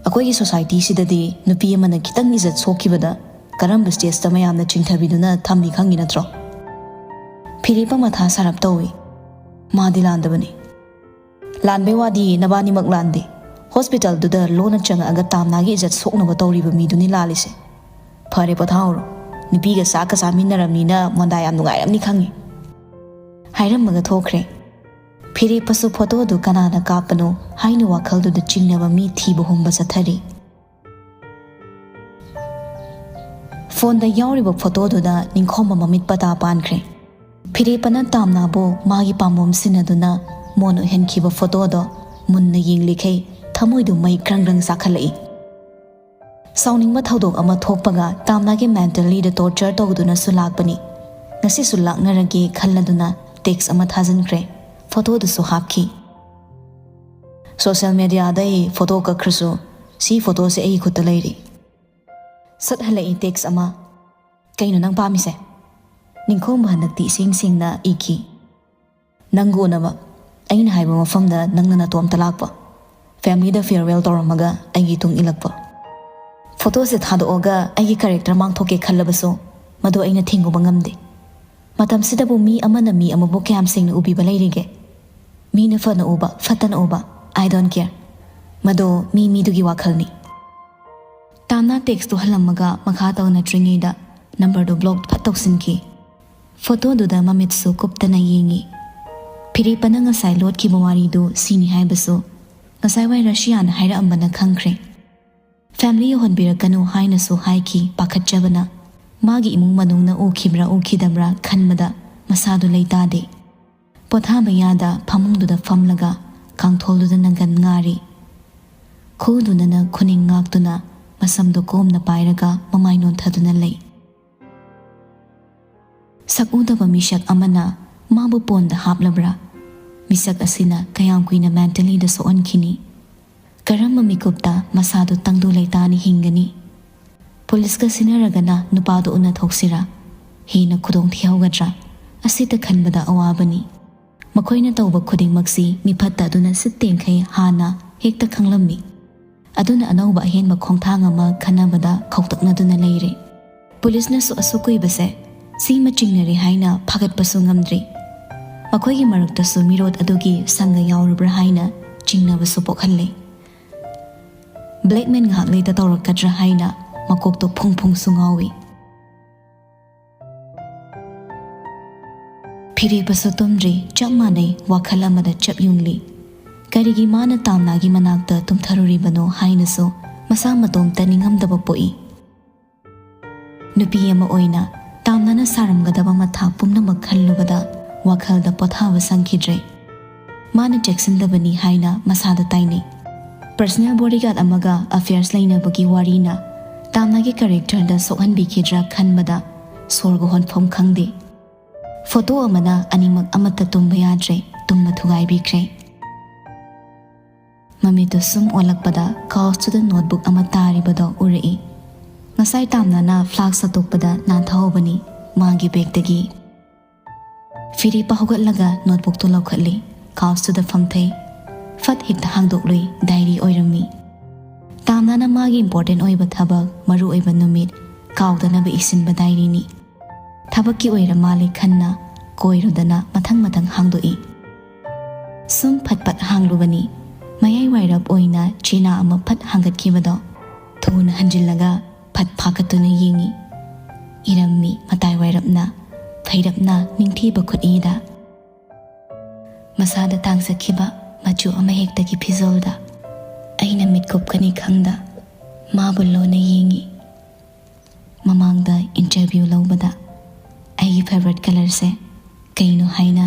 ꯑꯩꯈꯣꯏꯒꯤ ꯁꯣꯁꯥꯏꯇꯤꯁꯤꯗꯗꯤ ꯅꯨꯄꯤ ꯑꯃꯅ ꯈꯤꯇꯪ ꯏꯖꯠ ꯁꯣꯛꯈꯤꯕꯗ ꯀꯔꯝꯕ ꯁ꯭ꯇꯦꯖꯇ ꯃꯌꯥꯝꯅ ꯆꯤꯡꯊꯕꯤꯗꯨꯅ ꯊꯝꯃꯤ ꯈꯪꯉꯤ ꯅꯠꯇ꯭ꯔꯣ? ꯐꯤꯔꯦꯞꯄ ꯃꯊꯥ ꯁꯥꯔꯞ ꯇꯧꯏ꯫ ꯃꯥꯗꯤ ꯂꯥꯟꯗꯕꯅꯤ꯫ ꯂꯥꯟꯕꯩ ꯋꯥꯗꯤ ꯅꯕꯥꯅꯤꯃꯛ ꯂꯥꯟꯗꯦ꯫ ꯍꯣꯁꯄꯤꯇꯥꯜꯗꯨꯗ ꯂꯣꯟꯅ ꯆꯪꯉꯛꯑꯒ ꯇꯥꯝꯅꯥꯒꯤ ꯏꯖꯠ ꯁꯣꯛꯅꯕ ꯇꯧꯔꯤꯕ ꯃꯤꯗꯨꯅꯤ ꯂꯥꯜꯂꯤꯁꯦ꯫ ꯐꯔꯦ, ꯄꯣꯊꯥꯍꯧꯔꯣ꯫ ꯅꯨꯄꯤꯒ ꯆꯥꯛꯀ ꯆꯥꯃꯤꯟꯅꯔꯝꯅꯤꯅ ꯃꯣꯟꯗꯥ ꯌꯥꯝ ꯅꯨꯡꯉꯥꯏꯔꯝꯅꯤ ꯈꯪꯉꯤ꯫ ꯍꯥꯏꯔꯝꯃꯒ ꯊꯣꯛꯈ꯭ꯔꯦ꯫ ꯐꯤꯔꯦꯞꯄꯁꯨ ꯐꯣꯇꯣꯗꯨ ꯀꯅꯥꯅ ꯀꯥꯞꯄꯅꯣ ꯍꯥꯏꯅ ꯋꯥꯈꯜꯗꯨꯗ ꯆꯤꯡꯅꯕ ꯃꯤ ꯊꯤꯕ ꯍꯨꯝꯕ ꯆꯠꯊꯔꯤ꯫ ꯐꯣꯟꯗ ꯌꯥꯎꯔꯤꯕ ꯐꯣꯇꯣꯗꯨꯗ ꯅꯤꯡꯈꯣꯝꯕ ꯃꯃꯤꯠ ꯄꯇꯥ ꯄꯥꯟꯈ꯭ꯔꯦ꯫ ꯏꯔꯦꯄꯅ ꯇꯥꯝꯅꯥꯕꯨ ꯃꯥꯒꯤ ꯄꯥꯝꯕꯣꯝ ꯁꯤꯟꯅꯗꯨꯅ ꯃꯣꯟ ꯑꯣꯏꯍꯟꯈꯤꯕ ꯐꯣꯇꯣꯗꯣ ꯃꯨꯟꯅ ꯌꯦꯡꯂꯤꯈꯩ ꯊꯃꯣꯏꯗꯨ ꯃꯩ ꯒ꯭ꯔꯪ ꯒ꯭ꯔꯪ ꯆꯥꯛꯈꯠꯂꯛꯏ꯫ ꯁꯥꯎꯅꯤꯡꯕ ꯊꯧꯗꯣꯛ ꯑꯃ ꯊꯣꯛꯄꯒ ꯇꯥꯝꯅꯥꯒꯤ ꯃꯦꯟꯇꯦꯜꯂꯤꯗ ꯇꯣꯔꯆꯔ ꯇꯧꯗꯨꯅꯁꯨ ꯂꯥꯛꯄꯅꯤ꯫ ꯉꯁꯤꯁꯨ ꯂꯥꯛꯅꯔꯒꯦ ꯈꯜꯂꯗꯨꯅ ꯇꯦꯛꯁ ꯑꯃ ꯊꯥꯖꯤꯟꯈ꯭ꯔꯦ꯫ ꯐꯣꯇꯣꯗꯨꯁꯨ ꯍꯥꯞꯈꯤ꯫ ꯁꯣꯁꯦꯜ ꯃꯦꯗꯤꯌꯥꯗ ꯑꯩ ꯐꯣꯇꯣ ꯀꯛꯈ꯭ꯔꯁꯨ ꯁꯤ ꯐꯣꯇꯣꯁꯦ ꯑꯩꯒꯤ ꯈꯨꯠꯇ ꯂꯩꯔꯤ꯫ ꯁꯠ ꯍꯜꯂꯛꯏ ꯇꯦꯛꯁ ꯑꯃ꯫ "ꯀꯩꯅꯣ ꯅꯪ ꯄꯥꯝꯃꯤꯁꯦ?" ꯅꯤꯡꯈꯣꯝꯕ ꯍꯟꯗꯛꯇꯤ ꯏꯁꯦꯡ ꯁꯦꯡꯅ ꯏꯈꯤ꯫ "ꯅꯪꯒ ꯎꯅꯕ꯫ ꯑꯩꯅ ꯍꯥꯏꯕ ꯃꯐꯝꯗ ꯅꯪꯅ ꯅꯇꯣꯝꯇ ꯂꯥꯛꯄ꯫ ꯐꯦꯃꯤꯂꯤꯗ ꯐꯤꯌꯔꯋꯦꯜ ꯇꯧꯔꯝꯃꯒ ꯑꯩꯒꯤ ꯇꯨꯡ ꯏꯜꯂꯛꯄ꯫ ꯐꯣꯇꯣꯁꯦ ꯊꯥꯗꯣꯛꯑꯒ ꯑꯩꯒꯤ ꯀꯦꯔꯦꯛꯇꯔ ꯃꯥꯡꯊꯣꯛꯀꯦ ꯈꯜꯂꯕꯁꯨ ꯃꯗꯨ ꯑꯩꯅ ꯊꯤꯡꯉꯨꯕ ꯉꯝꯗꯦ꯫ ꯃꯇꯝꯁꯤꯗꯕꯨ ꯃꯤ ꯑꯃꯅ ꯃꯤ ꯑꯃꯕꯨ ꯀꯌꯥꯝ ꯁꯦꯡꯅ ꯎꯕꯤꯕ ꯂꯩꯔꯤꯒꯦ? ꯃꯤꯅ ꯐꯅ ꯎꯕ, ꯐꯠꯇꯅ ꯎꯕ, I don't care꯫ ꯃꯗꯨ ꯃꯤ ꯃꯤꯗꯨꯒꯤ ꯋꯥꯈꯜꯅꯤ꯫" ꯇꯥꯝꯅꯥ ꯇꯦꯛꯁꯇꯨ ꯍꯜꯂꯝꯃꯒ ꯃꯈꯥ ꯇꯧꯅꯗ꯭ꯔꯤꯉꯩꯗ ꯅꯝꯕꯔꯗꯨ ꯕ꯭ꯂꯣꯛ ꯐꯠ ꯇꯧꯁꯤꯟꯈꯤ꯫ ꯐꯣꯇꯣꯗꯨꯗ ꯃꯃꯤꯠꯁꯨ ꯀꯨꯞꯇꯅ ꯌꯦꯡꯉꯤ꯫ ꯐꯤꯔꯦꯞꯄꯅ ꯉꯁꯥꯏ ꯂꯣꯠꯈꯤꯕ ꯋꯥꯔꯤꯗꯨ ꯁꯤꯅꯤ ꯍꯥꯏꯕꯁꯨ ꯉꯁꯥꯏ ꯋꯥꯏ ꯔꯁꯤꯌꯥꯅ ꯍꯥꯏꯔꯛꯑꯝꯕꯅ ꯈꯪꯈ꯭ꯔꯦ꯫ ꯐꯦꯃꯤꯂꯤ ꯌꯧꯍꯟꯕꯤꯔꯛꯀꯅꯨ ꯍꯥꯏꯅꯁꯨ ꯍꯥꯏꯈꯤ ꯄꯥꯈꯠꯆꯕꯅ꯫ ꯃꯥꯒꯤ ꯏꯃꯨꯡ ꯃꯅꯨꯡꯅ ꯎꯈꯤꯕ꯭ꯔꯥ ꯎꯈꯤꯗꯕ꯭ꯔꯥ ꯈꯟꯕꯗ ꯃꯁꯥꯗꯨ ꯂꯩꯇꯥꯗꯦ꯫ ꯄꯣꯊꯥꯕ ꯌꯥꯗ ꯐꯃꯨꯡꯗꯨꯗ ꯐꯝꯂꯒ ꯀꯥꯡꯊꯣꯜꯗꯨꯗ ꯅꯪꯒꯟ ꯉꯥꯔꯤ꯫ ꯈꯨꯗꯨꯅꯅ ꯈꯨꯅꯤꯡ ꯉꯥꯛꯇꯨꯅ ꯃꯁꯝꯗꯨ ꯀꯣꯝꯅ ꯄꯥꯏꯔꯒ ꯃꯃꯥꯏ ꯅꯣꯟꯊꯗꯨꯅ ꯂꯩ꯫ ꯁꯛ ꯎꯗꯕ ꯃꯤꯁꯛ ꯑꯃꯅ ꯃꯥꯕꯨ ꯄꯣꯟꯗ ꯍꯥꯞꯂꯕ꯭ꯔꯥ? ꯃꯤꯁꯛ ꯑꯁꯤꯅ ꯀꯌꯥꯝ ꯀꯨꯏꯅ ꯃꯦꯟꯇꯦꯜꯂꯤꯗ ꯁꯣꯛꯍꯟꯈꯤꯅꯤ? ꯀꯔꯝꯕ ꯃꯤꯀꯨꯞꯇ ꯃꯁꯥꯗꯨ ꯇꯪꯗꯨ ꯂꯩꯇꯥꯅ ꯍꯤꯡꯒꯅꯤ? ꯄꯨꯂꯤꯁꯀ ꯁꯤꯟꯅꯔꯒꯅ ꯅꯨꯄꯥꯗꯨ ꯎꯅꯊꯣꯛꯁꯤꯔꯥ? ꯍꯦꯟꯅ ꯈꯨꯗꯣꯡ ꯊꯤꯍꯧꯒꯗ꯭ꯔꯥ? ꯑꯁꯤꯇ ꯈꯟꯕꯗ ꯑꯋꯥꯕꯅꯤ꯫ ꯃꯈꯣꯏꯅ ꯇꯧꯕ ꯈꯨꯗꯤꯡꯃꯛꯁꯤ ꯃꯤꯐꯠꯇ ꯑꯗꯨꯅ ꯁꯤꯠ ꯇꯦꯡꯈꯩ ꯍꯥꯟꯅ ꯍꯦꯛꯇ ꯈꯪꯂꯝꯃꯤ꯫ ꯑꯗꯨꯅ ꯑꯅꯧꯕ ꯑꯍꯦꯟꯕ ꯈꯣꯡꯊꯥꯡ ꯑꯃ ꯈꯟꯅꯕꯗ ꯈꯧꯇꯛꯅꯗꯨꯅ ꯂꯩꯔꯦ꯫ ꯄꯨꯂꯤꯁꯅꯁꯨ ꯑꯁꯨꯛ ꯀꯨꯏꯕꯁꯦ ꯁꯤꯃ ꯆꯤꯡꯅꯔꯦ ꯍꯥꯏꯅ ꯐꯥꯒꯠꯄꯁꯨ ꯉꯝꯗ꯭ꯔꯤ꯫ ꯃꯈꯣꯏꯒꯤ ꯃꯔꯛꯇꯁꯨ ꯃꯤꯔꯣꯠ ꯑꯗꯨꯒꯤ ꯁꯪꯒ ꯌꯥꯎꯔꯕ꯭ꯔꯥ ꯍꯥꯏꯅ ꯆꯤꯡꯅꯕꯁꯨ ꯄꯣꯛꯍꯜꯂꯦ꯫ ꯕ꯭ꯂꯦꯛꯃꯦꯟ ꯉꯥꯏꯍꯥꯛ ꯂꯩꯇ ꯇꯧꯔꯛꯀꯗ꯭ꯔꯥ ꯍꯥꯏꯅ ꯃꯀꯣꯛꯇꯣ ꯐꯨꯡ ꯐꯨꯡꯁꯨ ꯉꯥꯎꯏ꯫ ꯐꯤꯔꯦꯞꯄꯁꯨ ꯇꯨꯝꯗ꯭ꯔꯤ, ꯆꯞ ꯃꯥꯟꯅꯩ, ꯋꯥꯈꯜ ꯑꯃꯗ ꯆꯞ ꯌꯨꯡꯂꯤ꯫ ꯀꯔꯤꯒꯤ ꯃꯥꯅ ꯇꯥꯝꯅꯥꯒꯤ ꯃꯅꯥꯛꯇ ꯇꯨꯝꯊꯔꯨꯔꯤꯕꯅꯣ ꯍꯥꯏꯅꯁꯨ ꯃꯁꯥ ꯃꯇꯣꯝꯇ ꯅꯤꯡꯉꯝꯗꯕ ꯄꯣꯛꯏ꯫ ꯅꯨꯄꯤ ꯑꯃ ꯑꯣꯏꯅ ꯇꯥꯝꯅꯅ ꯁꯥꯔꯝꯒꯗꯕ ꯃꯊꯥ ꯄꯨꯝꯅꯃꯛ ꯈꯜꯂꯨꯕꯗ ꯋꯥꯈꯜꯗ ꯄꯣꯊꯥꯕ ꯁꯪꯈꯤꯗ꯭ꯔꯦ꯫ ꯃꯥꯅ ꯆꯦꯛꯁꯤꯟꯗꯕꯅꯤ ꯍꯥꯏꯅ ꯃꯁꯥꯗ ꯇꯥꯏꯅꯩ꯫ ꯄꯔꯁꯅꯦꯜ ꯕꯣꯗꯤꯒꯥꯔꯗ ꯑꯃꯒ ꯑꯐꯤꯌꯔꯁ ꯂꯩꯅꯕꯒꯤ ꯋꯥꯔꯤꯅ ꯇꯥꯝꯅꯒꯤ ꯀꯦꯔꯦꯛꯇꯔꯗ ꯁꯣꯛꯍꯟꯕꯤꯈꯤꯗ꯭ꯔꯥ ꯈꯟꯕꯗ ꯁꯣꯔꯒ ꯍꯣꯟꯐꯝ ꯈꯪꯗꯦ꯫ ꯐꯣꯇꯣ ꯑꯃꯅ ꯑꯅꯤꯃꯛ ꯑꯃꯠꯇ ꯇꯨꯝꯕ ꯌꯥꯗ꯭ꯔꯦ, ꯇꯨꯝꯕ ꯊꯨꯒꯥꯏꯕꯤꯈ꯭ꯔꯦ꯫ ꯃꯃꯤꯠꯇꯨ ꯁꯨꯝ ꯑꯣꯜꯂꯛꯄꯗ ꯀꯥꯎꯁꯇꯨꯗ ꯅꯣꯠꯕꯨꯛ ꯑꯃ ꯇꯥꯔꯤꯕꯗꯣ ꯎꯔꯛꯏ꯫ ꯉꯁꯥꯏ ꯇꯥꯝꯅꯅ ꯐ꯭ꯂꯥꯛꯁ ꯁꯠꯇꯣꯛꯄꯗ ꯅꯥꯟꯊꯍꯧꯕꯅꯤ ꯃꯥꯒꯤ ꯕꯦꯒꯇꯒꯤ꯫ ꯐꯤꯔꯦꯞꯄ ꯍꯧꯒꯠꯂꯒ ꯅꯣꯠꯕꯨꯛꯇꯨ ꯂꯧꯈꯠꯂꯤ꯫ ꯀꯥꯎꯁꯇꯨꯗ ꯐꯝꯊꯩ꯫ ꯐꯠ ꯍꯦꯛꯇ ꯍꯥꯡꯗꯣꯛꯂꯨꯏ, ꯗꯥꯏꯔꯤ ꯑꯣꯏꯔꯝꯃꯤ꯫ ꯇꯥꯝꯅꯅ ꯃꯥꯒꯤ ꯏꯝꯄꯣꯔꯇꯦꯟ ꯑꯣꯏꯕ ꯊꯕꯛ, ꯃꯔꯨ ꯑꯣꯏꯕ ꯅꯨꯃꯤꯠ ꯀꯥꯎꯗꯅꯕ ꯏꯁꯤꯟꯕ ꯗꯥꯏꯔꯤꯅꯤ꯫ ꯊꯕꯛꯀꯤ ꯑꯣꯏꯔ ꯃꯥꯜꯂꯦ ꯈꯟꯅ ꯀꯣꯏꯔꯨꯗꯅ ꯃꯊꯪ ꯃꯊꯪ ꯍꯥꯡꯗꯣꯛꯏ꯫ ꯁꯨꯝ ꯐꯠ ꯐꯠ ꯍꯥꯡꯂꯨꯕꯅꯤ꯫ ꯃꯌꯥꯏ ꯋꯥꯏꯔꯞ ꯑꯣꯏꯅ ꯆꯦꯅꯥ ꯑꯃ ꯐꯠ ꯍꯥꯡꯒꯠꯈꯤꯕꯗꯣ ꯊꯨꯅ ꯍꯟꯖꯤꯜꯂꯒ ꯐꯠ ꯐꯥꯒꯠꯇꯨꯅ ꯌꯦꯡꯏ꯫ ꯏꯔꯝꯃꯤ ꯃꯇꯥꯏ ꯋꯥꯏꯔꯞꯅ, ꯐꯩꯔꯞꯅ ꯅꯤꯡꯊꯤꯕ ꯈꯨꯠꯏꯗ꯫ ꯃꯁꯥꯗ ꯇꯥꯡꯖꯈꯤꯕ ꯃꯆꯨ ꯑꯃꯍꯦꯛꯇꯒꯤ ꯐꯤꯖꯣꯜꯗ ꯑꯩꯅ ꯃꯤꯠ ꯀꯨꯞꯀꯅꯤ ꯈꯪꯗ ꯃꯥꯕꯨ ꯂꯣꯟꯅ ꯌꯦꯡꯏ꯫ ꯃꯃꯥꯡꯗ ꯏꯟꯇꯔꯚ꯭ꯌꯨ ꯂꯧꯕꯗ ꯑꯩꯒꯤ ꯐꯦꯚꯔꯤꯠ ꯀꯂꯔꯁꯦ ꯀꯩꯅꯣ ꯍꯥꯏꯅ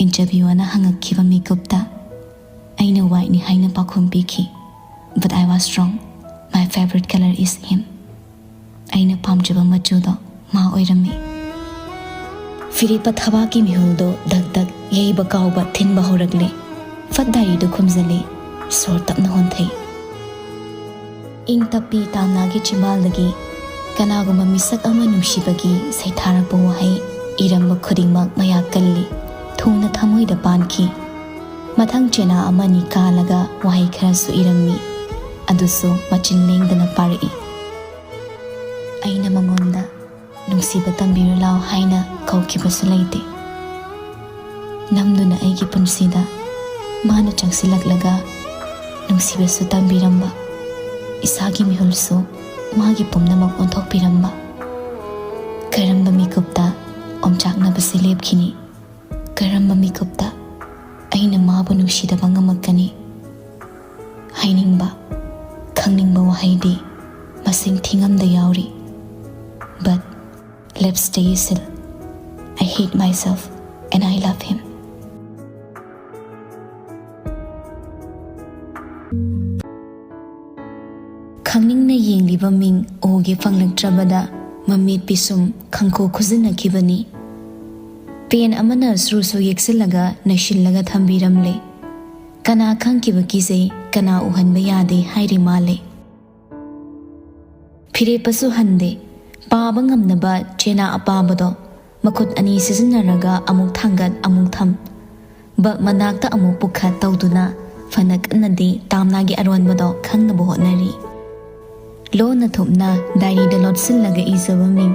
ꯏꯟꯇꯔꯚ꯭ꯌꯨ ꯑꯅ ꯍꯪꯉꯛꯈꯤꯕ ꯃꯤꯀꯨꯞꯇ ꯑꯩꯅ ꯋꯥꯏꯠꯅꯤ ꯍꯥꯏꯅ ꯄꯥꯎꯈꯨꯝ ꯄꯤꯈꯤ꯫ But I was wrong. My favorite color is him. ꯑꯩꯅ ꯄꯥꯝꯖꯕ ꯃꯆꯨꯗꯣ ꯃꯥ ꯑꯣꯏꯔꯝꯃꯤ꯫ ꯐꯤꯔꯦꯞꯄ ꯊꯕꯥꯛꯀꯤ ꯃꯤꯍꯨꯜꯗꯣ ꯗꯛ ꯗꯛ ꯌꯩꯕ ꯀꯥꯎꯕ ꯊꯤꯟꯕ ꯍꯧꯔꯛꯂꯦ꯫ ꯐꯠ ꯗꯥꯏꯔꯤꯗꯨ ꯈꯨꯝꯖꯤꯜꯂꯤ꯫ ꯁꯣꯔ ꯇꯞꯅ ꯍꯣꯟꯊꯩ꯫ ꯏꯪ ꯇꯞꯄꯤ ꯇꯥꯝꯅꯥꯒꯤ ꯆꯤꯝꯕꯥꯜꯗꯒꯤ ꯀꯅꯥꯒꯨꯝꯕ ꯃꯤꯁꯛ ꯑꯃ ꯅꯨꯡꯁꯤꯕꯒꯤ ꯁꯩꯊꯥꯔꯛꯄ ꯋꯥꯍꯩ ꯏꯔꯝꯕ ꯈꯨꯗꯤꯡꯃꯛ ꯃꯌꯥ ꯀꯜꯂꯤ꯫ ꯊꯨꯅ ꯊꯃꯣꯏꯗ ꯄꯥꯟꯈꯤ꯫ ꯃꯊꯪ ꯆꯦꯅꯥ ꯑꯃꯅꯤ ꯀꯥꯜꯂꯒ ꯋꯥꯍꯩ ꯈꯔꯁꯨ ꯏꯔꯝꯃꯤ꯫ ꯑꯗꯨꯁꯨ ꯃꯆꯤꯟ ꯂꯦꯡꯗꯅ ꯄꯥꯔꯛꯏ꯫ ꯑꯩꯅ ꯃꯉꯣꯟꯗ ꯅꯨꯡꯁꯤꯕ ꯇꯝꯕꯤꯔꯨ ꯂꯥꯎ ꯍꯥꯏꯅ ꯀꯧꯈꯤꯕꯁꯨ ꯂꯩꯇꯦ꯫ ꯅꯝꯗꯨꯅ ꯑꯩꯒꯤ ꯄꯨꯟꯁꯤꯗ ꯃꯥꯅ ꯆꯪꯁꯤꯜꯂꯛꯂꯒ ꯅꯨꯡꯁꯤꯕꯁꯨ ꯇꯝꯕꯤꯔꯝꯕ, ꯏꯁꯥꯒꯤ ꯃꯤꯍꯨꯜꯁꯨ ꯃꯥꯒꯤ ꯄꯨꯝꯅꯃꯛ ꯑꯣꯟꯊꯣꯛꯄꯤꯔꯝꯕ꯫ ꯀꯔꯝꯕ ꯃꯤꯀꯨꯞꯇ ꯑꯣꯝꯆꯥꯛꯅꯕꯁꯤ ꯂꯦꯞꯈꯤꯅꯤ? ꯀꯔꯝꯕ ꯃꯤꯀꯨꯞꯇ ꯑꯩꯅ ꯃꯥꯕꯨ ꯅꯨꯡꯁꯤꯗꯕ ꯉꯝꯃꯛꯀꯅꯤ? ꯍꯥꯏꯅꯤꯡꯕ, ꯈꯪꯅꯤꯡꯕ ꯋꯥꯍꯩꯗꯤ ꯃꯁꯤꯡ ꯊꯤꯉꯝꯗ ꯌꯥꯎꯔꯤ꯫ But Let's stay still. I hate myself and I love him. ꯈꯪꯅꯤꯡꯅ ꯌꯦꯡꯂꯤꯕ ꯃꯤꯡ ꯎꯒꯦ ꯐꯪꯂꯛꯇ꯭ꯔꯕꯗ ꯃꯃꯤꯠ ꯄꯤꯁꯨꯝ ꯈꯪꯈꯨ ꯈꯨꯖꯤꯟꯅꯈꯤꯕꯅꯤ꯫ ꯄꯦꯟ ꯑꯃꯅ ꯁ꯭ꯔꯨ ꯁ꯭ꯔꯨ ꯌꯦꯛꯁꯤꯜꯂꯒ ꯅꯩꯁꯤꯜꯂꯒ ꯊꯝꯕꯤꯔꯝꯂꯦ꯫ ꯀꯅꯥ ꯈꯪꯈꯤꯕ ꯀꯤꯖꯩ, ꯀꯅꯥ ꯎꯍꯟꯕ ꯌꯥꯗꯦ ꯍꯥꯏꯔꯤ ꯃꯥꯜꯂꯦ꯫ ꯐꯤꯔꯦꯞꯄꯁꯨ ꯍꯟꯗꯦ꯫ ꯄꯥꯕ ꯉꯝꯅꯕ ꯆꯦꯅꯥ ꯑꯄꯥꯕꯗꯣ ꯃꯈꯨꯠ ꯑꯅꯤ ꯁꯤꯖꯤꯟꯅꯔꯒ ꯑꯃꯨꯛ ꯊꯥꯡꯒꯠ ꯑꯃꯨꯛ ꯊꯝ꯫ ꯕꯛ ꯃꯅꯥꯛꯇ ꯑꯃꯨꯛ ꯄꯨꯈꯠ ꯇꯧꯗꯨꯅ ꯐꯅ ꯀꯟꯅꯗꯤ ꯇꯥꯝꯅꯥꯒꯤ ꯑꯔꯣꯟꯕꯗꯣ ꯈꯪꯅꯕ ꯍꯣꯠꯅꯔꯤ꯫ ꯂꯣꯟꯅ ꯊꯨꯞꯅ ꯗꯥꯏꯔꯤꯗ ꯂꯣꯠꯁꯤꯜꯂꯒ ꯏꯖꯕ ꯃꯤꯡ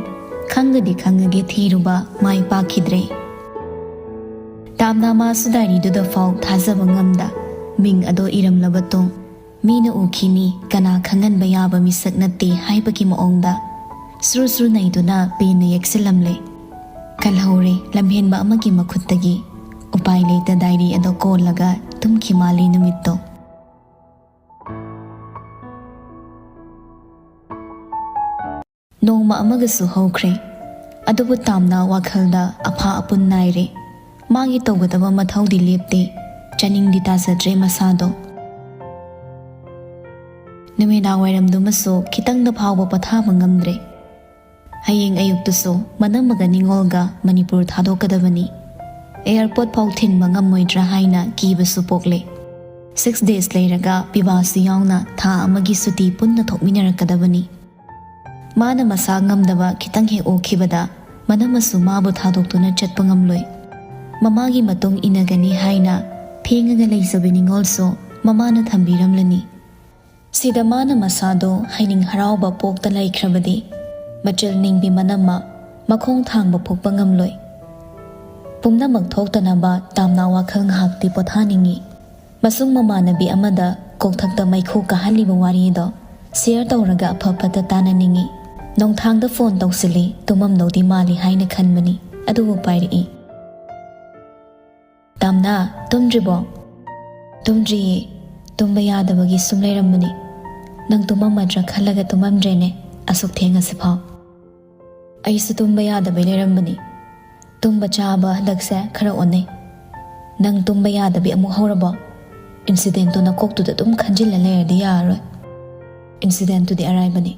ꯈꯪꯒꯗꯤ ꯈꯪꯉꯒꯦ ꯊꯤꯔꯨꯕ ꯃꯥꯏ ꯄꯥꯛꯈꯤꯗ꯭ꯔꯦ꯫ ꯇꯥꯝꯅꯥ ꯃꯥꯁꯨ ꯗꯥꯏꯔꯤꯗꯨꯗ ꯐꯥꯎ ꯊꯥꯖꯕ ꯉꯝꯗ ꯃꯤꯡ ꯑꯗꯣ ꯏꯔꯝꯂꯕ ꯇꯨꯡ ꯃꯤꯅ ꯎꯈꯤꯅꯤ, ꯀꯅꯥ ꯈꯪꯍꯟꯕ ꯌꯥꯕ ꯃꯤꯁꯛ ꯅꯠꯇꯦ ꯍꯥꯏꯕꯒꯤ ꯃꯑꯣꯡꯗ ꯁ꯭ꯔꯨ ꯁ꯭ꯔꯨ ꯅꯩꯗꯨꯅ ꯄꯦꯟꯅ ꯌꯦꯛꯁꯤꯜꯂꯝꯂꯦ꯫ ꯀꯜꯍꯧꯔꯦ ꯂꯝꯍꯦꯟꯕ ꯑꯃꯒꯤ ꯃꯈꯨꯠꯇꯒꯤ꯫ ꯎꯄꯥꯏ ꯂꯩꯇ ꯗꯥꯏꯔꯤ ꯑꯗꯣ ꯀꯣꯜꯂꯒ ꯇꯨꯝꯈꯤ ꯃꯥꯜꯂꯤ ꯅꯨꯃꯤꯠꯇꯣ꯫ ꯅꯣꯡꯃ ꯑꯃꯒꯁꯨ ꯍꯧꯈ꯭ꯔꯦ꯫ ꯑꯗꯨꯕꯨ ꯇꯥꯝꯅ ꯋꯥꯈꯜꯗ ꯑꯐꯥ ꯑꯄꯨꯟ ꯅꯥꯏꯔꯦ꯫ ꯃꯥꯒꯤ ꯇꯧꯒꯗꯕ ꯃꯊꯧꯗꯤ ꯂꯦꯞꯇꯦ꯫ ꯆꯥꯅꯤꯡꯗꯤ ꯇꯥꯖꯗ꯭ꯔꯦ ꯃꯁꯥꯗꯣ꯫ ꯅꯨꯃꯤꯗꯥꯡ ꯋꯥꯏꯔꯝꯗꯨꯃꯁꯨ ꯈꯤꯇꯪꯗ ꯐꯥꯎꯕ ꯄꯣꯊꯥꯕ ꯉꯝꯗ꯭ꯔꯦ꯫ ꯍꯌꯦꯡ ꯑꯌꯨꯛꯇꯨꯁꯨ ꯃꯅꯝꯃꯒ ꯅꯤꯉꯣꯜꯒ ꯃꯅꯤꯄꯨꯔ ꯊꯥꯗꯣꯛꯀꯗꯕꯅꯤ꯫ ꯑꯦꯌꯥꯔꯄꯣꯔꯠ ꯐꯥꯎ ꯊꯤꯟꯕ ꯉꯝꯃꯣꯏꯗ꯭ꯔꯥ ꯍꯥꯏꯅ ꯀꯤꯕꯁꯨ ꯄꯣꯛꯂꯦ꯫ ꯁꯤꯛꯁ ꯗꯦꯖ ꯂꯩꯔꯒ ꯄꯤꯕꯥꯁꯨ ꯌꯥꯎꯅ ꯊꯥ ꯑꯃꯒꯤ ꯁꯨꯇꯤ ꯄꯨꯟꯅ ꯊꯣꯛꯃꯤꯟꯅꯔꯛꯀꯗꯕꯅꯤ꯫ ꯃꯥꯅ ꯃꯁꯥ ꯉꯝꯗꯕ ꯈꯤꯇꯪ ꯍꯦꯛ ꯑꯣꯛꯈꯤꯕꯗ ꯃꯅꯝꯃꯁꯨ ꯃꯥꯕꯨ ꯊꯥꯗꯣꯛꯇꯨꯅ ꯆꯠꯄ ꯉꯝꯂꯣꯏ꯫ ꯃꯃꯥꯒꯤ ꯃꯇꯨꯡ ꯏꯟꯅꯒꯅꯤ ꯍꯥꯏꯅ ꯐꯦꯡꯉꯒ ꯂꯩꯖꯕ ꯅꯤꯉꯣꯜꯁꯨ ꯃꯃꯥꯅ ꯊꯝꯕꯤꯔꯝꯂꯅꯤ꯫ ꯁꯤꯗ ꯃꯥꯅ ꯃꯁꯥꯗꯣ ꯍꯩꯅꯤꯡ ꯍꯔꯥꯎꯕ ꯄꯣꯛꯇ ꯂꯩꯈ꯭ꯔꯕꯗꯤ ꯃꯆꯤꯜ ꯅꯤꯡꯕꯤ ꯃꯅꯝꯃ ꯃꯈꯣꯡ ꯊꯥꯡꯕ ꯐꯨꯛꯄ ꯉꯝꯂꯣꯏ꯫ ꯄꯨꯝꯅꯃꯛ ꯊꯣꯛꯇꯅꯕ ꯇꯥꯝꯅ ꯋꯥꯈꯜ ꯉꯥꯏꯍꯥꯛꯇꯤ ꯄꯣꯊꯥꯅꯤꯡꯏ꯫ ꯃꯁꯨꯡ ꯃꯃꯥꯟꯅꯕꯤ ꯑꯃꯗ ꯀꯣꯛꯊꯛꯇ ꯃꯩꯈꯨ ꯀꯥꯍꯜꯂꯤꯕ ꯋꯥꯔꯤꯗꯣ ꯁꯤꯌꯔ ꯇꯧꯔꯒ ꯑꯐ ꯐꯠꯇ ꯇꯥꯟꯅꯅꯤꯡꯏ꯫ ꯅꯣꯡꯊꯥꯡꯗ ꯐꯣꯟ ꯇꯧꯁꯤꯜꯂꯤ, ꯇꯨꯝꯃꯝꯗꯧꯗꯤ ꯃꯥꯜꯂꯤ ꯍꯥꯏꯅ ꯈꯟꯕꯅꯤ, ꯑꯗꯨꯕꯨ ꯄꯥꯏꯔꯛꯏ꯫ "ꯇꯥꯝꯅ, ꯇꯨꯝꯗ꯭ꯔꯤꯕꯣ?" "ꯇꯨꯝꯗ꯭ꯔꯤꯌꯦ, ꯇꯨꯝꯕ ꯌꯥꯗꯕꯒꯤ ꯁꯨꯝ ꯂꯩꯔꯝꯕꯅꯤ꯫ ꯅꯪ ꯇꯨꯝꯃꯝꯃꯗ꯭ꯔꯥ ꯈꯜꯂꯒ ꯇꯨꯝꯃꯝꯗ꯭ꯔꯦꯅꯦ, ꯑꯁꯨꯛ ꯊꯦꯡꯉꯁꯤꯐꯥꯎ꯫" ꯑꯩꯁꯨ ꯇꯨꯝꯕ ꯌꯥꯗꯕꯩ ꯂꯩꯔꯝꯕꯅꯤ꯫ ꯇꯨꯝꯕ ꯆꯥꯕ ꯍꯟꯗꯛꯁꯦ ꯈꯔ ꯑꯣꯟꯅꯩ꯫ ꯅꯪ ꯇꯨꯝꯕ ꯌꯥꯗꯕꯤ ꯑꯃꯨꯛ ꯍꯧꯔꯕꯣ? ꯏꯟꯁꯤꯗꯦꯟꯠꯇꯣ ꯅꯀꯣꯛꯇꯨꯗ ꯑꯗꯨꯝ ꯈꯟꯖꯤꯜꯂ ꯂꯩꯔꯗꯤ ꯌꯥꯔꯔꯣꯏ꯫ ꯏꯟꯁꯤꯗꯦꯟꯠꯇꯨꯗꯤ ꯑꯔꯥꯏꯕꯅꯤ꯫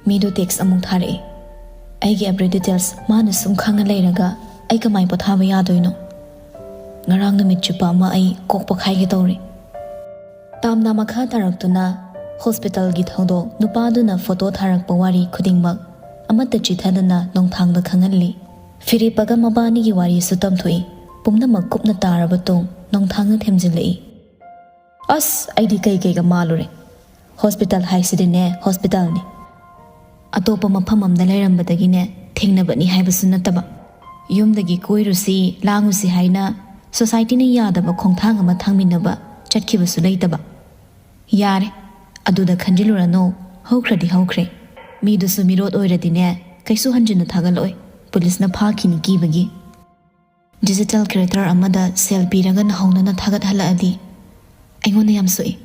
ꯃꯤꯗꯣ ꯇꯦꯛꯁ ꯑꯃꯨꯛ ꯊꯥꯔꯛꯑꯦ꯫ ꯑꯩꯒꯤ ꯑꯦꯕ꯭ꯔꯤ ꯗꯤꯇꯦꯜꯁ ꯃꯥꯅ ꯁꯨꯝ ꯈꯪꯉ ꯂꯩꯔꯒ ꯑꯩ ꯀꯃꯥꯏ ꯄꯣꯊꯥꯕ ꯌꯥꯗꯣꯏꯅꯣ? ꯉꯔꯥꯡ ꯅꯨꯃꯤꯠ ꯆꯨꯞꯄ ꯑꯃ ꯑꯩ ꯀꯣꯛ ꯄꯣꯛꯈꯥꯏꯒꯦ ꯇꯧꯔꯦ꯫ ꯇꯥꯝꯅꯥ ꯃꯈꯥ ꯇꯥꯔꯛꯇꯨꯅ ꯍꯣꯁꯄꯤꯇꯥꯜꯒꯤ ꯊꯧꯗꯣꯛ, ꯅꯨꯄꯥꯗꯨꯅ ꯐꯣꯇꯣ ꯊꯥꯔꯛꯄ ꯋꯥꯔꯤ ꯈꯨꯗꯤꯡꯃꯛ ꯑꯃꯠꯇ ꯆꯤꯊꯗꯅ ꯅꯣꯡꯊꯥꯡꯗ ꯈꯪꯍꯜꯂꯤ꯫ ꯐꯤꯔꯦꯞꯄꯒ ꯃꯕꯥꯅꯤꯒꯤ ꯋꯥꯔꯤꯁꯨ ꯇꯝꯊꯣꯛꯏ꯫ ꯄꯨꯝꯅꯃꯛ ꯀꯨꯞꯅ ꯇꯥꯔꯕ ꯇꯨꯡ ꯅꯣꯡꯊꯥꯡꯅ ꯊꯦꯝꯖꯤꯜꯂꯛꯏ꯫ ꯑꯁ, ꯑꯩꯗꯤ ꯀꯩ ꯀꯩꯒ ꯃꯥꯜꯂꯨꯔꯦ꯫ ꯍꯣꯁꯄꯤꯇꯥꯜ ꯍꯥꯏꯁꯤꯗꯤꯅꯦ, ꯍꯣꯁꯄꯤꯇꯥꯜꯅꯤ꯫ ꯑꯇꯣꯞꯄ ꯃꯐꯝ ꯑꯃꯗ ꯂꯩꯔꯝꯕꯗꯒꯤꯅꯦ ꯊꯦꯡꯅꯕꯅꯤ ꯍꯥꯏꯕꯁꯨ ꯅꯠꯇꯕ꯫ ꯌꯨꯝꯗꯒꯤ ꯀꯣꯏꯔꯨꯁꯤ, ꯂꯥꯡꯉꯨꯁꯤ ꯍꯥꯏꯅ ꯁꯣꯁꯥꯏꯇꯤꯅ ꯌꯥꯗꯕ ꯈꯣꯡꯊꯥꯡ ꯑꯃ ꯊꯥꯡꯃꯤꯟꯅꯕ ꯆꯠꯈꯤꯕꯁꯨ ꯂꯩꯇꯕ꯫ ꯌꯥꯔꯦ, ꯑꯗꯨꯗ ꯈꯟꯖꯤꯜꯂꯨꯔꯅꯨ, ꯍꯧꯈ꯭ꯔꯗꯤ ꯍꯧꯈ꯭ꯔꯦ꯫ ꯃꯤꯗꯨꯁꯨ ꯃꯤꯔꯣꯠ ꯑꯣꯏꯔꯗꯤꯅꯦ ꯀꯩꯁꯨ ꯍꯟꯖꯤꯟꯅ ꯊꯥꯒꯠꯂꯛꯑꯣꯏ, ꯄꯨꯂꯤꯁꯅ ꯐꯥꯈꯤꯅꯤ ꯀꯤꯕꯒꯤ꯫ ꯗꯤꯖꯤꯇꯦꯜ ꯀ꯭ꯔꯤꯌꯦꯇꯔ ꯑꯃꯗ ꯁꯦꯜ ꯄꯤꯔꯒ ꯅꯧꯍꯧꯅꯅ ꯊꯥꯒꯠꯍꯜꯂꯛꯑꯗꯤ ꯑꯩꯉꯣꯟꯗ ꯌꯥꯝ ꯁꯣꯛꯏ꯫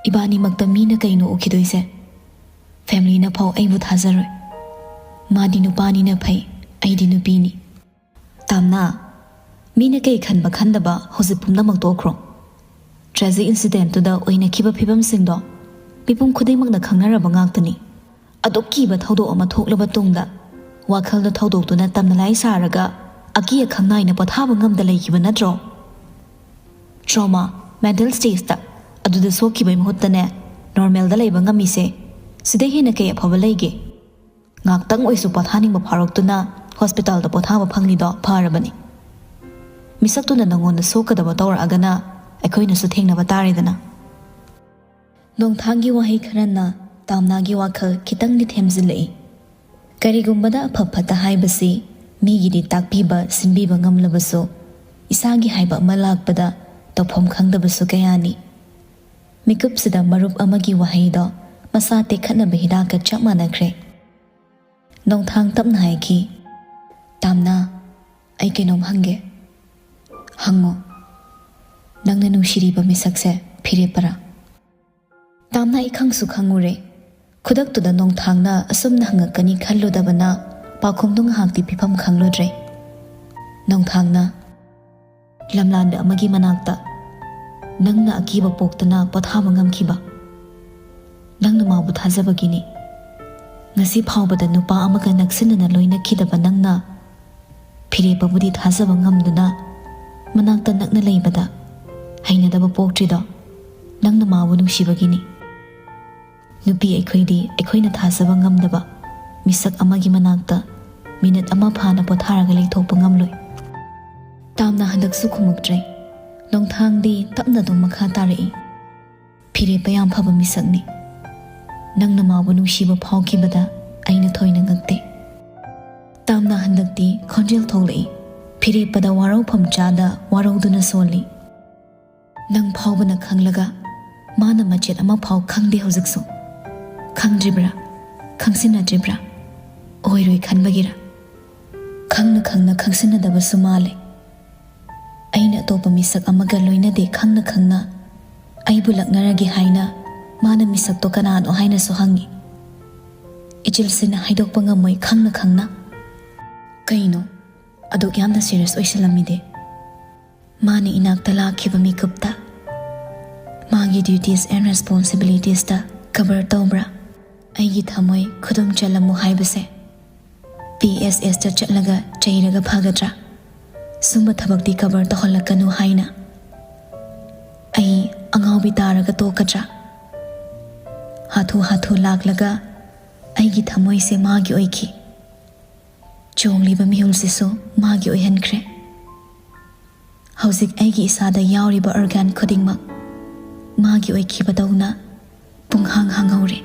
ꯏꯕꯥꯅꯤꯃꯛꯇ ꯃꯤꯅ ꯀꯩꯅꯣ ꯎꯈꯤꯗꯣꯏꯁꯦ? ꯐꯦꯃꯤꯂꯤꯅ ꯐꯥꯎ ꯑꯩꯕꯨ ꯊꯥꯖꯔꯣꯏ꯫ ꯃꯥꯗꯤ ꯅꯨꯄꯥꯅꯤꯅ ꯐꯩ, ꯑꯩꯗꯤ ꯅꯨꯄꯤꯅꯤ꯫ ꯇꯥꯝꯅꯥ, ꯃꯤꯅ ꯀꯩ ꯈꯟꯕ ꯈꯟꯗꯕ ꯍꯧꯖꯤꯛ ꯄꯨꯝꯅꯃꯛ ꯇꯣꯛꯈ꯭ꯔꯣ꯫ ꯇ꯭ꯔꯦꯖꯤꯛ ꯏꯟꯁꯤꯗꯦꯟꯠꯇꯨꯗ ꯑꯣꯏꯅꯈꯤꯕ ꯐꯤꯕꯝꯁꯤꯡꯗꯣ ꯃꯤꯄꯨꯝ ꯈꯨꯗꯤꯡꯃꯛꯅ ꯈꯪꯅꯔꯕ ꯉꯥꯛꯇꯅꯤ꯫ ꯑꯗꯨꯛ ꯀꯤꯕ ꯊꯧꯗꯣꯛ ꯑꯃ ꯊꯣꯛꯂꯕ ꯇꯨꯡꯗ ꯋꯥꯈꯜꯗ ꯊꯧꯗꯣꯛꯇꯨꯅ ꯇꯝꯅ ꯂꯥꯏ ꯁꯥꯔꯒ ꯑꯀꯤ ꯑꯈꯪ ꯅꯥꯏꯅ ꯄꯣꯊꯥꯕ ꯉꯝꯗ ꯂꯩꯈꯤꯕ ꯅꯠꯇ꯭ꯔꯣ? ꯇ꯭ꯔꯣꯃꯥ, ꯃꯦꯟꯇꯦꯜ ꯁ꯭ꯇꯦꯖꯇ ꯑꯗꯨꯗ ꯁꯣꯛꯈꯤꯕꯩ ꯃꯍꯨꯠꯇꯅꯦ ꯅꯣꯔꯃꯦꯜꯗ ꯂꯩꯕ ꯉꯝꯃꯤꯁꯦ, ꯁꯤꯗꯩ ꯍꯦꯟꯅ ꯀꯩ ꯑꯐꯕ ꯂꯩꯒꯦ? ꯉꯥꯛꯇꯪ ꯑꯣꯏꯁꯨ ꯄꯣꯊꯥꯅꯤꯡꯕ ꯐꯥꯎꯔꯛꯇꯨꯅ ꯍꯣꯁꯄꯤꯇꯥꯜꯗ ꯄꯣꯊꯥꯕ ꯐꯪꯂꯤꯗꯣ ꯐꯔꯕꯅꯤ꯫ ꯃꯤꯁꯛꯇꯨꯅ ꯅꯉꯣꯟꯗ ꯁꯣꯛꯀꯗꯕ ꯇꯧꯔꯛꯑꯒꯅ ꯑꯩꯈꯣꯏꯅꯁꯨ ꯊꯦꯡꯅꯕ ꯇꯥꯔꯦꯗꯅ꯫ ꯅꯣꯡꯊꯥꯡꯒꯤ ꯋꯥꯍꯩ ꯈꯔꯅ ꯇꯥꯝꯅꯥꯒꯤ ꯋꯥꯈꯜ ꯈꯤꯇꯪꯗꯤ ꯊꯦꯝꯖꯤꯜꯂꯛꯏ꯫ ꯀꯔꯤꯒꯨꯝꯕꯗ ꯑꯐ ꯐꯠꯇ ꯍꯥꯏꯕꯁꯤ ꯃꯤꯒꯤꯗꯤ ꯇꯥꯛꯄꯤꯕ ꯁꯤꯟꯕꯤꯕ ꯉꯝꯂꯕꯁꯨ, ꯏꯁꯥꯒꯤ ꯍꯥꯏꯕ ꯑꯃ ꯂꯥꯛꯄꯗ ꯇꯧꯐꯝ ꯈꯪꯗꯕꯁꯨ ꯀꯌꯥꯅꯤ꯫ ꯃꯤꯀꯨꯞꯁꯤꯗ ꯃꯔꯨꯞ ꯑꯃꯒꯤ ꯋꯥꯍꯩꯗꯣ ꯃꯁꯥ ꯇꯦꯛꯈꯠꯅꯕ ꯍꯤꯗꯥꯛꯀ ꯆꯞ ꯃꯥꯟꯅꯈ꯭ꯔꯦ꯫ ꯅꯣꯡꯊꯥꯡ ꯇꯞꯅ ꯍꯥꯏꯈꯤ, "ꯇꯥꯝꯅꯥ, ꯑꯩ ꯀꯩꯅꯣꯝ ꯍꯪꯒꯦ꯫" "ꯍꯪꯉꯣ꯫" "ꯅꯪꯅ ꯅꯨꯡꯁꯤꯔꯤꯕ ꯃꯤꯁꯛꯁꯦ ꯐꯤꯔꯦꯞꯄꯔꯥ?" ꯇꯥꯝꯅꯥ ꯏꯈꯪꯁꯨ ꯈꯪꯉꯨꯔꯦ꯫ ꯈꯨꯗꯛꯇꯨꯗ ꯅꯣꯡꯊꯥꯡꯅ ꯑꯁꯨꯝꯅ ꯍꯪꯉꯛꯀꯅꯤ ꯈꯜꯂꯨꯗꯕꯅ ꯄꯥꯎꯈꯨꯝꯗꯨ ꯉꯥꯏꯍꯥꯛꯇꯤ ꯄꯤꯐꯝ ꯈꯪꯂꯨꯗ꯭ꯔꯦ꯫ ꯅꯣꯡꯊꯥꯡꯅ, "ꯂꯝꯂꯥꯟꯕ ꯑꯃꯒꯤ ꯃꯅꯥꯛꯇ ꯅꯪꯅ ꯑꯀꯤꯕ ꯄꯣꯛꯇꯅ ꯄꯣꯊꯥꯕ ꯉꯝꯈꯤꯕ ꯅꯪꯅ ꯃꯥꯕꯨ ꯊꯥꯖꯕꯒꯤꯅꯤ꯫ ꯉꯁꯤ ꯐꯥꯎꯕꯗ ꯅꯨꯄꯥ ꯑꯃꯒ ꯅꯛꯁꯤꯟꯅꯅ ꯂꯣꯏꯅꯈꯤꯗꯕ ꯅꯪꯅ ꯐꯤꯔꯦꯞꯄꯕꯨꯗꯤ ꯊꯥꯖꯕ ꯉꯝꯗꯨꯅ ꯃꯅꯥꯛꯇ ꯅꯛꯅ ꯂꯩꯕꯗ ꯍꯩꯅꯗꯕ ꯄꯣꯛꯇ꯭ꯔꯤꯗꯣ ꯅꯪꯅ ꯃꯥꯕꯨ ꯅꯨꯡꯁꯤꯕꯒꯤꯅꯤ꯫ ꯅꯨꯄꯤ ꯑꯩꯈꯣꯏꯗꯤ ꯑꯩꯈꯣꯏꯅ ꯊꯥꯖꯕ ꯉꯝꯗꯕ ꯃꯤꯁꯛ ꯑꯃꯒꯤ ꯃꯅꯥꯛꯇ ꯃꯤꯅꯠ ꯑꯃ ꯐꯥꯅ ꯄꯣꯊꯥꯔꯒ ꯂꯩꯊꯣꯛꯄ ꯉꯝꯂꯣꯏ꯫" ꯇꯥꯝꯅ ꯍꯟꯗꯛꯁꯨ ꯈꯨꯝꯃꯛꯇ꯭ꯔꯦ꯫ ꯅꯣꯡꯊꯥꯡꯗꯤ ꯇꯞꯅ ꯑꯗꯨꯝ ꯃꯈꯥ ꯇꯥꯔꯛꯏ, "ꯐꯤꯔꯦꯞꯄ ꯌꯥꯝ ꯐꯕ ꯃꯤꯁꯛꯅꯤ꯫ ꯅꯪꯅ ꯃꯥꯕꯨ ꯅꯨꯡꯁꯤꯕ ꯐꯥꯎꯈꯤꯕꯗ ꯑꯩꯅ ꯊꯣꯏꯅ ꯉꯛꯇꯦ꯫" ꯇꯥꯝꯅ ꯍꯟꯗꯛꯇꯤ ꯈꯣꯟꯖꯦꯜ ꯊꯣꯛꯂꯛꯏ꯫ ꯐꯤꯔꯦꯞꯄꯗ ꯋꯥꯔꯧꯐꯝ ꯆꯥꯗ ꯋꯥꯔꯧꯗꯨꯅ ꯁꯣꯜꯂꯤ꯫ "ꯅꯪ ꯐꯥꯎꯕꯅ ꯈꯪꯂꯒ ꯃꯥꯅ ꯃꯆꯦꯠ ꯑꯃ ꯐꯥꯎ ꯈꯪꯗꯦ ꯍꯧꯖꯤꯛꯁꯨ꯫ ꯈꯪꯗ꯭ꯔꯤꯕ꯭ꯔꯥ? ꯈꯪꯁꯤꯟꯅꯗ꯭ꯔꯤꯕ꯭ꯔꯥ? ꯑꯣꯏꯔꯣꯏ ꯈꯟꯕꯒꯤꯔ? ꯈꯪꯅ ꯈꯪꯅ ꯈꯪꯁꯤꯟꯅꯗꯕꯁꯨ ꯃꯥꯜꯂꯦ꯫ ꯑꯩꯅ ꯑꯇꯣꯞꯄ ꯃꯤꯁꯛ ꯑꯃꯒ ꯂꯣꯏꯅꯗꯦ ꯈꯪꯅ ꯈꯪꯅ ꯑꯩꯕꯨ ꯂꯛꯅꯔꯒꯦ ꯍꯥꯏꯅ ꯃꯥꯅ ꯃꯤꯁꯛꯇꯣ ꯀꯅꯥꯅꯣ ꯍꯥꯏꯅꯁꯨ ꯍꯪꯉꯤ꯫ ꯏꯆꯤꯜꯁꯤꯅ ꯍꯥꯏꯗꯣꯛꯄ ꯉꯝꯃꯣꯏ ꯈꯪꯅ ꯈꯪꯅ꯫" "ꯀꯩꯅꯣ? ꯑꯗꯨꯛ ꯌꯥꯝꯅ ꯁꯤꯔꯤꯌꯁ ꯑꯣꯏꯁꯤꯜꯂꯝꯃꯤꯗꯤ?" "ꯃꯥꯅ ꯏꯅꯥꯛꯇ ꯂꯥꯛꯈꯤꯕ ꯃꯤꯀꯨꯞꯇ ꯃꯥꯒꯤ duties and responsibilities ꯇ cover ꯇꯧꯕ꯭ꯔꯥ?" ꯑꯩꯒꯤ ꯊꯃꯣꯏ ꯈꯨꯗꯨꯝ ꯆꯜꯂꯝꯃꯨ ꯍꯥꯏꯕꯁꯦ꯫ "ꯄꯤ ꯑꯦꯁ ꯑꯦꯁꯇ ꯆꯠꯂꯒ ꯆꯩꯔꯒ ꯐꯒꯗ꯭ꯔꯥ? ꯁꯨꯝꯕ ꯊꯕꯛꯇꯤ cover ꯇꯧꯍꯜꯂꯛꯀꯅꯨ" ꯍꯥꯏꯅ꯫ "ꯑꯩ ꯑꯉꯥꯎꯕꯤ ꯇꯥꯔꯒ ꯇꯣꯛꯀꯗ꯭ꯔꯥ?" ꯍꯥꯊꯨ ꯍꯥꯊꯨ ꯂꯥꯛꯂꯒ ꯑꯩꯒꯤ ꯊꯃꯣꯏꯁꯦ ꯃꯥꯒꯤ ꯑꯣꯏꯈꯤ꯫ ꯆꯣꯡꯂꯤꯕ ꯃꯤꯍꯨꯜꯁꯤꯁꯨ ꯃꯥꯒꯤ ꯑꯣꯏꯍꯟꯈ꯭ꯔꯦ꯫ ꯍꯧꯖꯤꯛ ꯑꯩꯒꯤ ꯏꯁꯥꯗ ꯌꯥꯎꯔꯤꯕ organ ꯈꯨꯗꯤꯡꯃꯛ ꯃꯥꯒꯤ ꯑꯣꯏꯈꯤꯕꯗꯧꯅ ꯄꯨꯡꯍꯥꯡ ꯍꯥꯡꯍꯧꯔꯦ꯫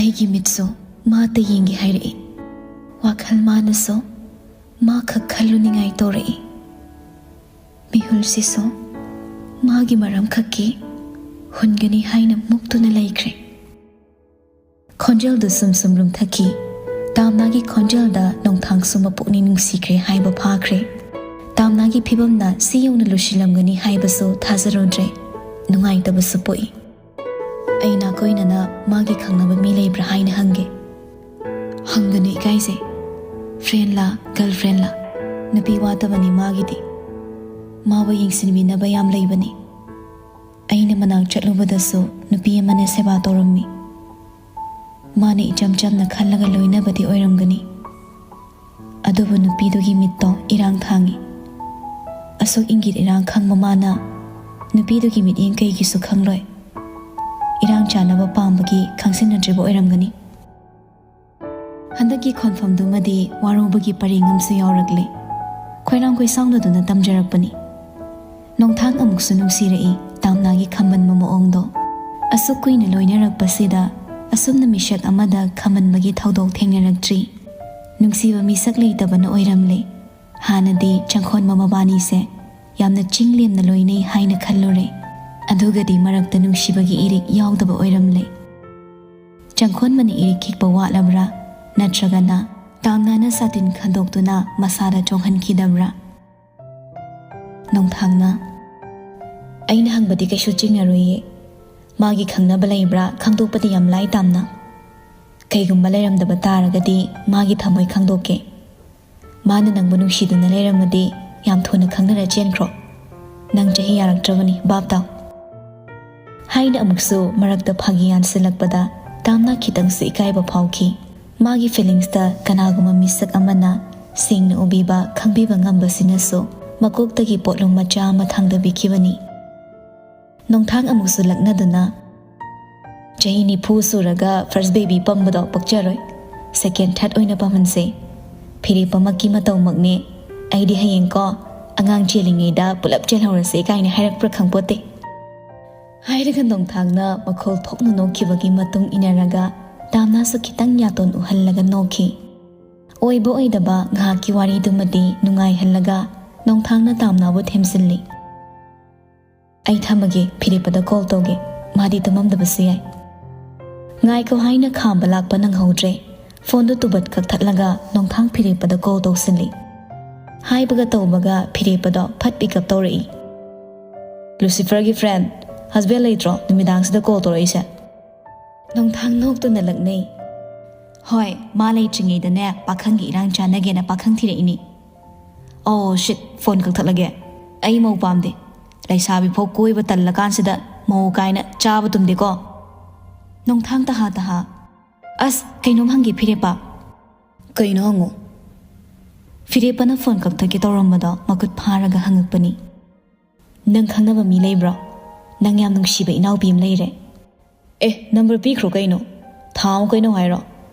ꯑꯩꯒꯤ ꯃꯤꯠꯁꯨ ꯃꯥꯇ ꯌꯦꯡꯒꯦ ꯍꯥꯏꯔꯛꯏ꯫ ꯋꯥꯈꯜ ꯃꯥꯅꯁꯨ ꯃꯥ ꯈꯛ ꯈꯜꯂꯨꯅꯤꯡꯉꯥꯏ ꯇꯧꯔꯛꯏ꯫ ꯃꯤꯍꯨꯜꯁꯤꯁꯨ ꯃꯥꯒꯤ ꯃꯔꯝ ꯈꯛꯀꯤ ꯍꯨꯟꯒꯅꯤ ꯍꯥꯏꯅ ꯃꯨꯛꯇꯨꯅ ꯂꯩꯈ꯭ꯔꯦ꯫ ꯈꯣꯟꯖꯦꯜꯗꯨ ꯁꯨꯝ ꯁꯨꯝ ꯂꯨꯝꯊꯈꯤ꯫ ꯇꯥꯝꯅꯥꯒꯤ ꯈꯣꯟꯖꯦꯜꯗ ꯅꯣꯡꯊꯥꯡꯁꯨ ꯃꯄꯨꯛꯅꯤꯡ ꯅꯨꯡꯁꯤꯈ꯭ꯔꯦ ꯍꯥꯏꯕ ꯐꯥꯈ꯭ꯔꯦ꯫ ꯇꯥꯝꯅꯥꯒꯤ ꯐꯤꯕꯝꯅ ꯁꯤ ꯌꯧꯅ ꯂꯨꯁꯤꯜꯂꯝꯒꯅꯤ ꯍꯥꯏꯕꯁꯨ ꯊꯥꯖꯔꯨꯗ꯭ꯔꯦ꯫ ꯅꯨꯡꯉꯥꯏꯇꯕꯁꯨ ꯄꯣꯛꯏ꯫ ꯑꯩ ꯅꯥꯀꯣꯏꯅꯅ ꯃꯥꯒꯤ ꯈꯪꯅꯕ ꯃꯤ ꯂꯩꯕ꯭ꯔꯥ ꯍꯥꯏꯅ ꯍꯪꯒꯦ꯫ ꯍꯪꯒꯅꯨ, ꯏꯀꯥꯏꯖꯩ꯫ ꯐ꯭ꯔꯦꯟꯂꯥ, ꯒꯔꯜꯐ꯭ꯔꯦꯟꯂꯥ? ꯅꯨꯄꯤ ꯋꯥꯠꯇꯕꯅꯤ ꯃꯥꯒꯤꯗꯤ꯫ ꯃꯥꯕꯨ ꯌꯦꯡꯁꯤꯟꯕꯤꯅꯕ ꯌꯥꯝ ꯂꯩꯕꯅꯤ꯫ ꯑꯩꯅ ꯃꯅꯥꯛ ꯆꯠꯂꯨꯕꯗꯁꯨ ꯅꯨꯄꯤ ꯑꯃꯅ ꯁꯦꯕꯥ ꯇꯧꯔꯝꯃꯤ꯫ ꯃꯥꯅ ꯏꯆꯝ ꯆꯝꯅ ꯈꯜꯂꯒ ꯂꯣꯏꯅꯕꯗꯤ ꯑꯣꯏꯔꯝꯒꯅꯤ, ꯑꯗꯨꯕꯨ ꯅꯨꯄꯤꯗꯨꯒꯤ ꯃꯤꯠꯇꯣ ꯏꯔꯥꯡ ꯊꯥꯡꯉꯤ꯫ ꯑꯁꯨꯛ ꯏꯪꯒꯤꯠ ꯏꯔꯥꯡ ꯈꯪꯕ ꯃꯥꯅ ꯅꯨꯄꯤꯗꯨꯒꯤ ꯃꯤꯠꯌꯦꯡ ꯀꯩꯒꯤꯁꯨ ꯈꯪꯂꯣꯏ? ꯏꯔꯥꯡ ꯆꯥꯅꯕ ꯄꯥꯝꯕꯒꯤ ꯈꯪꯁꯤꯟꯅꯗ꯭ꯔꯤꯕ ꯑꯣꯏꯔꯝꯒꯅꯤ꯫ ꯍꯟꯗꯛꯀꯤ ꯈꯣꯟꯐꯝꯗꯨꯃꯗꯤ ꯋꯥꯔꯧꯕꯒꯤ ꯄꯔꯦꯡ ꯑꯃꯁꯨ ꯌꯥꯎꯔꯛꯂꯦ꯫ ꯈꯣꯏꯔꯥꯡ ꯈꯣꯏꯁꯥꯎꯅꯗꯨꯅ ꯇꯝꯖꯔꯛꯄꯅꯤ꯫ ꯅꯣꯡꯊꯥꯡ ꯑꯃꯨꯛꯁꯨ ꯅꯨꯡꯁꯤꯔꯛꯏ ꯇꯥꯝꯅꯥꯒꯤ ꯈꯝꯕꯟꯕ ꯃꯑꯣꯡꯗꯣ꯫ ꯑꯁꯨꯛ ꯀꯨꯏꯅ ꯂꯣꯏꯅꯔꯛꯄꯁꯤꯗ ꯑꯁꯨꯝꯅ ꯃꯤꯁꯛ ꯑꯃꯗ ꯈꯝꯕꯟꯕꯒꯤ ꯊꯧꯗꯣꯛ ꯊꯦꯡꯅꯔꯛꯇ꯭ꯔꯤ꯫ ꯅꯨꯡꯁꯤꯕ ꯃꯤꯁꯛ ꯂꯩꯇꯕꯅ ꯑꯣꯏꯔꯝꯂꯦ꯫ ꯍꯥꯟꯅꯗꯤ ꯆꯪꯈꯣꯟꯕ ꯃꯕꯥꯅꯤꯁꯦ ꯌꯥꯝꯅ ꯆꯤꯡ ꯂꯦꯝꯅ ꯂꯣꯏꯅꯩ ꯍꯥꯏꯅ ꯈꯜꯂꯨꯔꯦ꯫ ꯑꯗꯨꯒꯗꯤ ꯃꯔꯛꯇ ꯅꯨꯡꯁꯤꯕꯒꯤ ꯏꯔꯤꯛ ꯌꯥꯎꯗꯕ ꯑꯣꯏꯔꯝꯂꯦ꯫ ꯆꯪꯈꯣꯟꯕꯅ ꯏꯔꯤꯛ ꯈꯤꯛꯄ ꯋꯥꯠꯂꯕ꯭ꯔꯥ? ꯅꯠꯇ꯭ꯔꯒꯅ ꯇꯥꯝꯅꯥꯅ ꯁꯥꯇꯤꯟ ꯈꯟꯗꯣꯛꯇꯨꯅ ꯃꯁꯥꯗ ꯆꯣꯡꯍꯟꯈꯤꯗꯕ꯭ꯔꯥ? ꯅꯣꯡꯊꯥꯡꯅ, "ꯑꯩꯅ ꯍꯪꯕꯗꯤ ꯀꯩꯁꯨ ꯆꯤꯡꯅꯔꯣꯏꯌꯦ꯫ ꯃꯥꯒꯤ ꯈꯪꯅꯕ ꯂꯩꯕ꯭ꯔꯥ ꯈꯪꯗꯣꯛꯄꯗꯤ ꯌꯥꯝ ꯂꯥꯏ ꯇꯥꯝꯅ꯫ ꯀꯩꯒꯨꯝꯕ ꯂꯩꯔꯝꯗꯕ ꯇꯥꯔꯒꯗꯤ ꯃꯥꯒꯤ ꯊꯃꯣꯏ ꯈꯪꯗꯣꯛꯀꯦ꯫ ꯃꯥꯅ ꯅꯪꯕꯨ ꯅꯨꯡꯁꯤꯗꯨꯅ ꯂꯩꯔꯝꯃꯗꯤ ꯌꯥꯝ ꯊꯨꯅ ꯈꯪꯅꯔ ꯆꯦꯟꯈ꯭ꯔꯣ꯫ ꯅꯪ ꯆꯍꯤ ꯌꯥꯔꯛꯇ꯭ꯔꯕꯅꯤ, ꯚꯥꯞ ꯇꯥꯎ"꯫ ꯍꯥꯏꯅ ꯑꯃꯨꯛꯁꯨ ꯃꯔꯛꯇ ꯐꯥꯒꯤ ꯌꯥꯟꯁꯤꯜꯂꯛꯄꯗ ꯇꯥꯝꯅ ꯈꯤꯇꯪꯁꯨ ꯏꯀꯥꯏꯕ ꯐꯥꯎꯈꯤ꯫ ꯃꯥꯒꯤ ꯐꯤꯂꯤꯡꯁꯇ ꯀꯅꯥꯒꯨꯝꯕ ꯃꯤꯁꯛ ꯑꯃꯅ ꯁꯦꯡꯅ ꯎꯕꯤꯕ, ꯈꯪꯕꯤꯕ ꯉꯝꯕꯁꯤꯅꯁꯨ ꯃꯀꯣꯛꯇꯒꯤ ꯄꯣꯠꯂꯨꯝ ꯃꯆꯥ ꯑꯃ ꯊꯥꯡꯗꯕꯤꯈꯤꯕꯅꯤ꯫ ꯅꯣꯡꯊꯥꯡ ꯑꯃꯨꯛꯁꯨ ꯂꯛꯅꯗꯨꯅ, "ꯆꯍꯤ ꯅꯤꯐꯨ ꯁꯨꯔꯒ ꯐꯥꯔꯁ ꯕꯦꯕꯤ ꯄꯝꯕꯗꯣ ꯄꯛꯆꯔꯣꯏ꯫ ꯁꯦꯀꯦꯟ, ꯊꯥꯔꯠ ꯑꯣꯏꯅ ꯄꯝꯍꯟꯁꯦ꯫ ꯐꯤꯔꯦꯞꯄꯃꯛꯀꯤ ꯃꯇꯧꯃꯛꯅꯦ꯫ ꯑꯩꯗꯤ ꯍꯌꯦꯡꯀꯣ ꯑꯉꯥꯡ ꯆꯦꯜꯂꯤꯉꯩꯗ ꯄꯨꯂꯞ ꯆꯦꯜꯍꯧꯔꯁꯦ ꯀꯥꯏꯅ ꯍꯥꯏꯔꯛꯄ꯭ꯔꯥ ꯈꯪꯄꯣꯠꯇꯦ"꯫ ꯍꯥꯏꯔꯒ ꯅꯣꯡꯊꯥꯡꯅ ꯃꯈꯣꯜ ꯊꯣꯛꯅ ꯅꯣꯛꯈꯤꯕꯒꯤ ꯃꯇꯨꯡ ꯏꯟꯅꯔꯒ ꯇꯥꯝꯅꯥꯁꯨ ꯈꯤꯇꯪ ꯌꯥꯇꯣꯟ ꯎꯍꯜꯂꯒ ꯅꯣꯛꯈꯤ꯫ ꯑꯣꯏꯕ ꯑꯣꯏꯗꯕ ꯉꯥꯏꯍꯥꯛꯀꯤ ꯋꯥꯔꯤꯗꯨꯃꯗꯤ ꯅꯨꯡꯉꯥꯏꯍꯜꯂꯒ ꯅꯣꯡꯊꯥꯡꯅ ꯇꯥꯝꯅꯥꯕꯨ ꯊꯦꯝꯖꯤꯜꯂꯤ꯫ "ꯑꯩ ꯊꯝꯃꯒꯦ, ꯐꯤꯔꯦꯞꯄꯗ ꯀꯣꯜ ꯇꯧꯒꯦ, ꯃꯥꯗꯤ ꯇꯨꯝꯃꯝꯗꯕꯁꯨ ꯌꯥꯏ"꯫ "ꯉꯥꯏꯈꯣ" ꯍꯥꯏꯅ ꯈꯥꯝꯕ ꯂꯥꯛꯄ ꯅꯪꯍꯧꯗ꯭ꯔꯦ꯫ ꯐꯣꯟꯗꯨ ꯇꯨꯕꯠ ꯀꯛꯊꯠꯂꯒ ꯅꯣꯡꯊꯥꯡ ꯐꯤꯔꯦꯞꯄꯗ ꯀꯣꯜ ꯇꯧꯁꯤꯜꯂꯤ꯫ ꯍꯥꯏꯕꯒ ꯇꯧꯕꯒ ꯐꯤꯔꯦꯞꯄꯗꯣ ꯐꯠ ꯄꯤꯛ ꯑꯞ ꯇꯧꯔꯛꯏ꯫ "ꯂꯨꯁꯤꯐꯔꯒꯤ ꯐ꯭ꯔꯦꯟ, ꯍꯁꯕꯦꯟ ꯂꯩꯇ꯭ꯔꯣ ꯅꯨꯃꯤꯗꯥꯡꯁꯤꯗ ꯀꯣꯜ ꯇꯧꯔꯛꯏꯁꯦ? ꯅꯣꯡꯊꯥꯡ ꯅꯣꯛꯇꯨꯅ ꯂꯛꯅꯩ꯫ ꯍꯣꯏ, ꯃꯥ ꯂꯩꯇ꯭ꯔꯤꯉꯩꯗꯅꯦ ꯄꯥꯈꯪꯒꯤ ꯏꯔꯥꯡ ꯆꯥꯟꯅꯒꯦꯅ ꯄꯥꯈꯪ ꯊꯤꯔꯛꯏꯅꯤ꯫ ꯑꯣ ꯁꯤꯠ, ꯐꯣꯟ ꯀꯛꯊꯠꯂꯒꯦ꯫ ꯑꯩ ꯃꯧ ꯄꯥꯝꯗꯦ꯫ ꯂꯩꯁꯥꯕꯤ ꯐꯥꯎ ꯀꯣꯏꯕ ꯇꯜꯂꯀꯥꯟꯁꯤꯗ ꯃꯧ ꯀꯥꯏꯅ ꯆꯥꯕ ꯇꯨꯝꯗꯦꯀꯣ꯫ ꯅꯣꯡꯊꯥꯡ ꯇꯍꯥ ꯇꯍꯥ꯫ ꯑꯁ, ꯀꯩꯅꯣꯝ ꯍꯪꯒꯦ ꯐꯤꯔꯦꯞꯄ꯫ ꯀꯩꯅꯣ ꯍꯪꯉꯣ꯫ ꯐꯤꯔꯦꯞꯄꯅ ꯐꯣꯟ ꯀꯛꯊꯠꯀꯦ ꯇꯧꯔꯝꯕꯗꯣ ꯃꯈꯨꯠ ꯐꯥꯔꯒ ꯍꯪꯉꯛꯄꯅꯤ꯫ ꯅꯪ ꯈꯪꯅꯕ ꯃꯤ ꯂꯩꯕ꯭ꯔꯣ? ꯅꯪ ꯌꯥꯝ ꯅꯨꯡꯁꯤꯕ ꯏꯅꯥꯎꯄꯤ ꯑꯃ ꯂꯩꯔꯦ꯫ ꯑꯦ, ꯅꯝꯕꯔ ꯄꯤꯈ꯭ꯔꯣ ꯀꯩꯅꯣ꯫ ꯊꯥ ꯑꯃꯨꯛ ꯀꯩꯅꯣ ꯍꯥꯏꯔꯣ?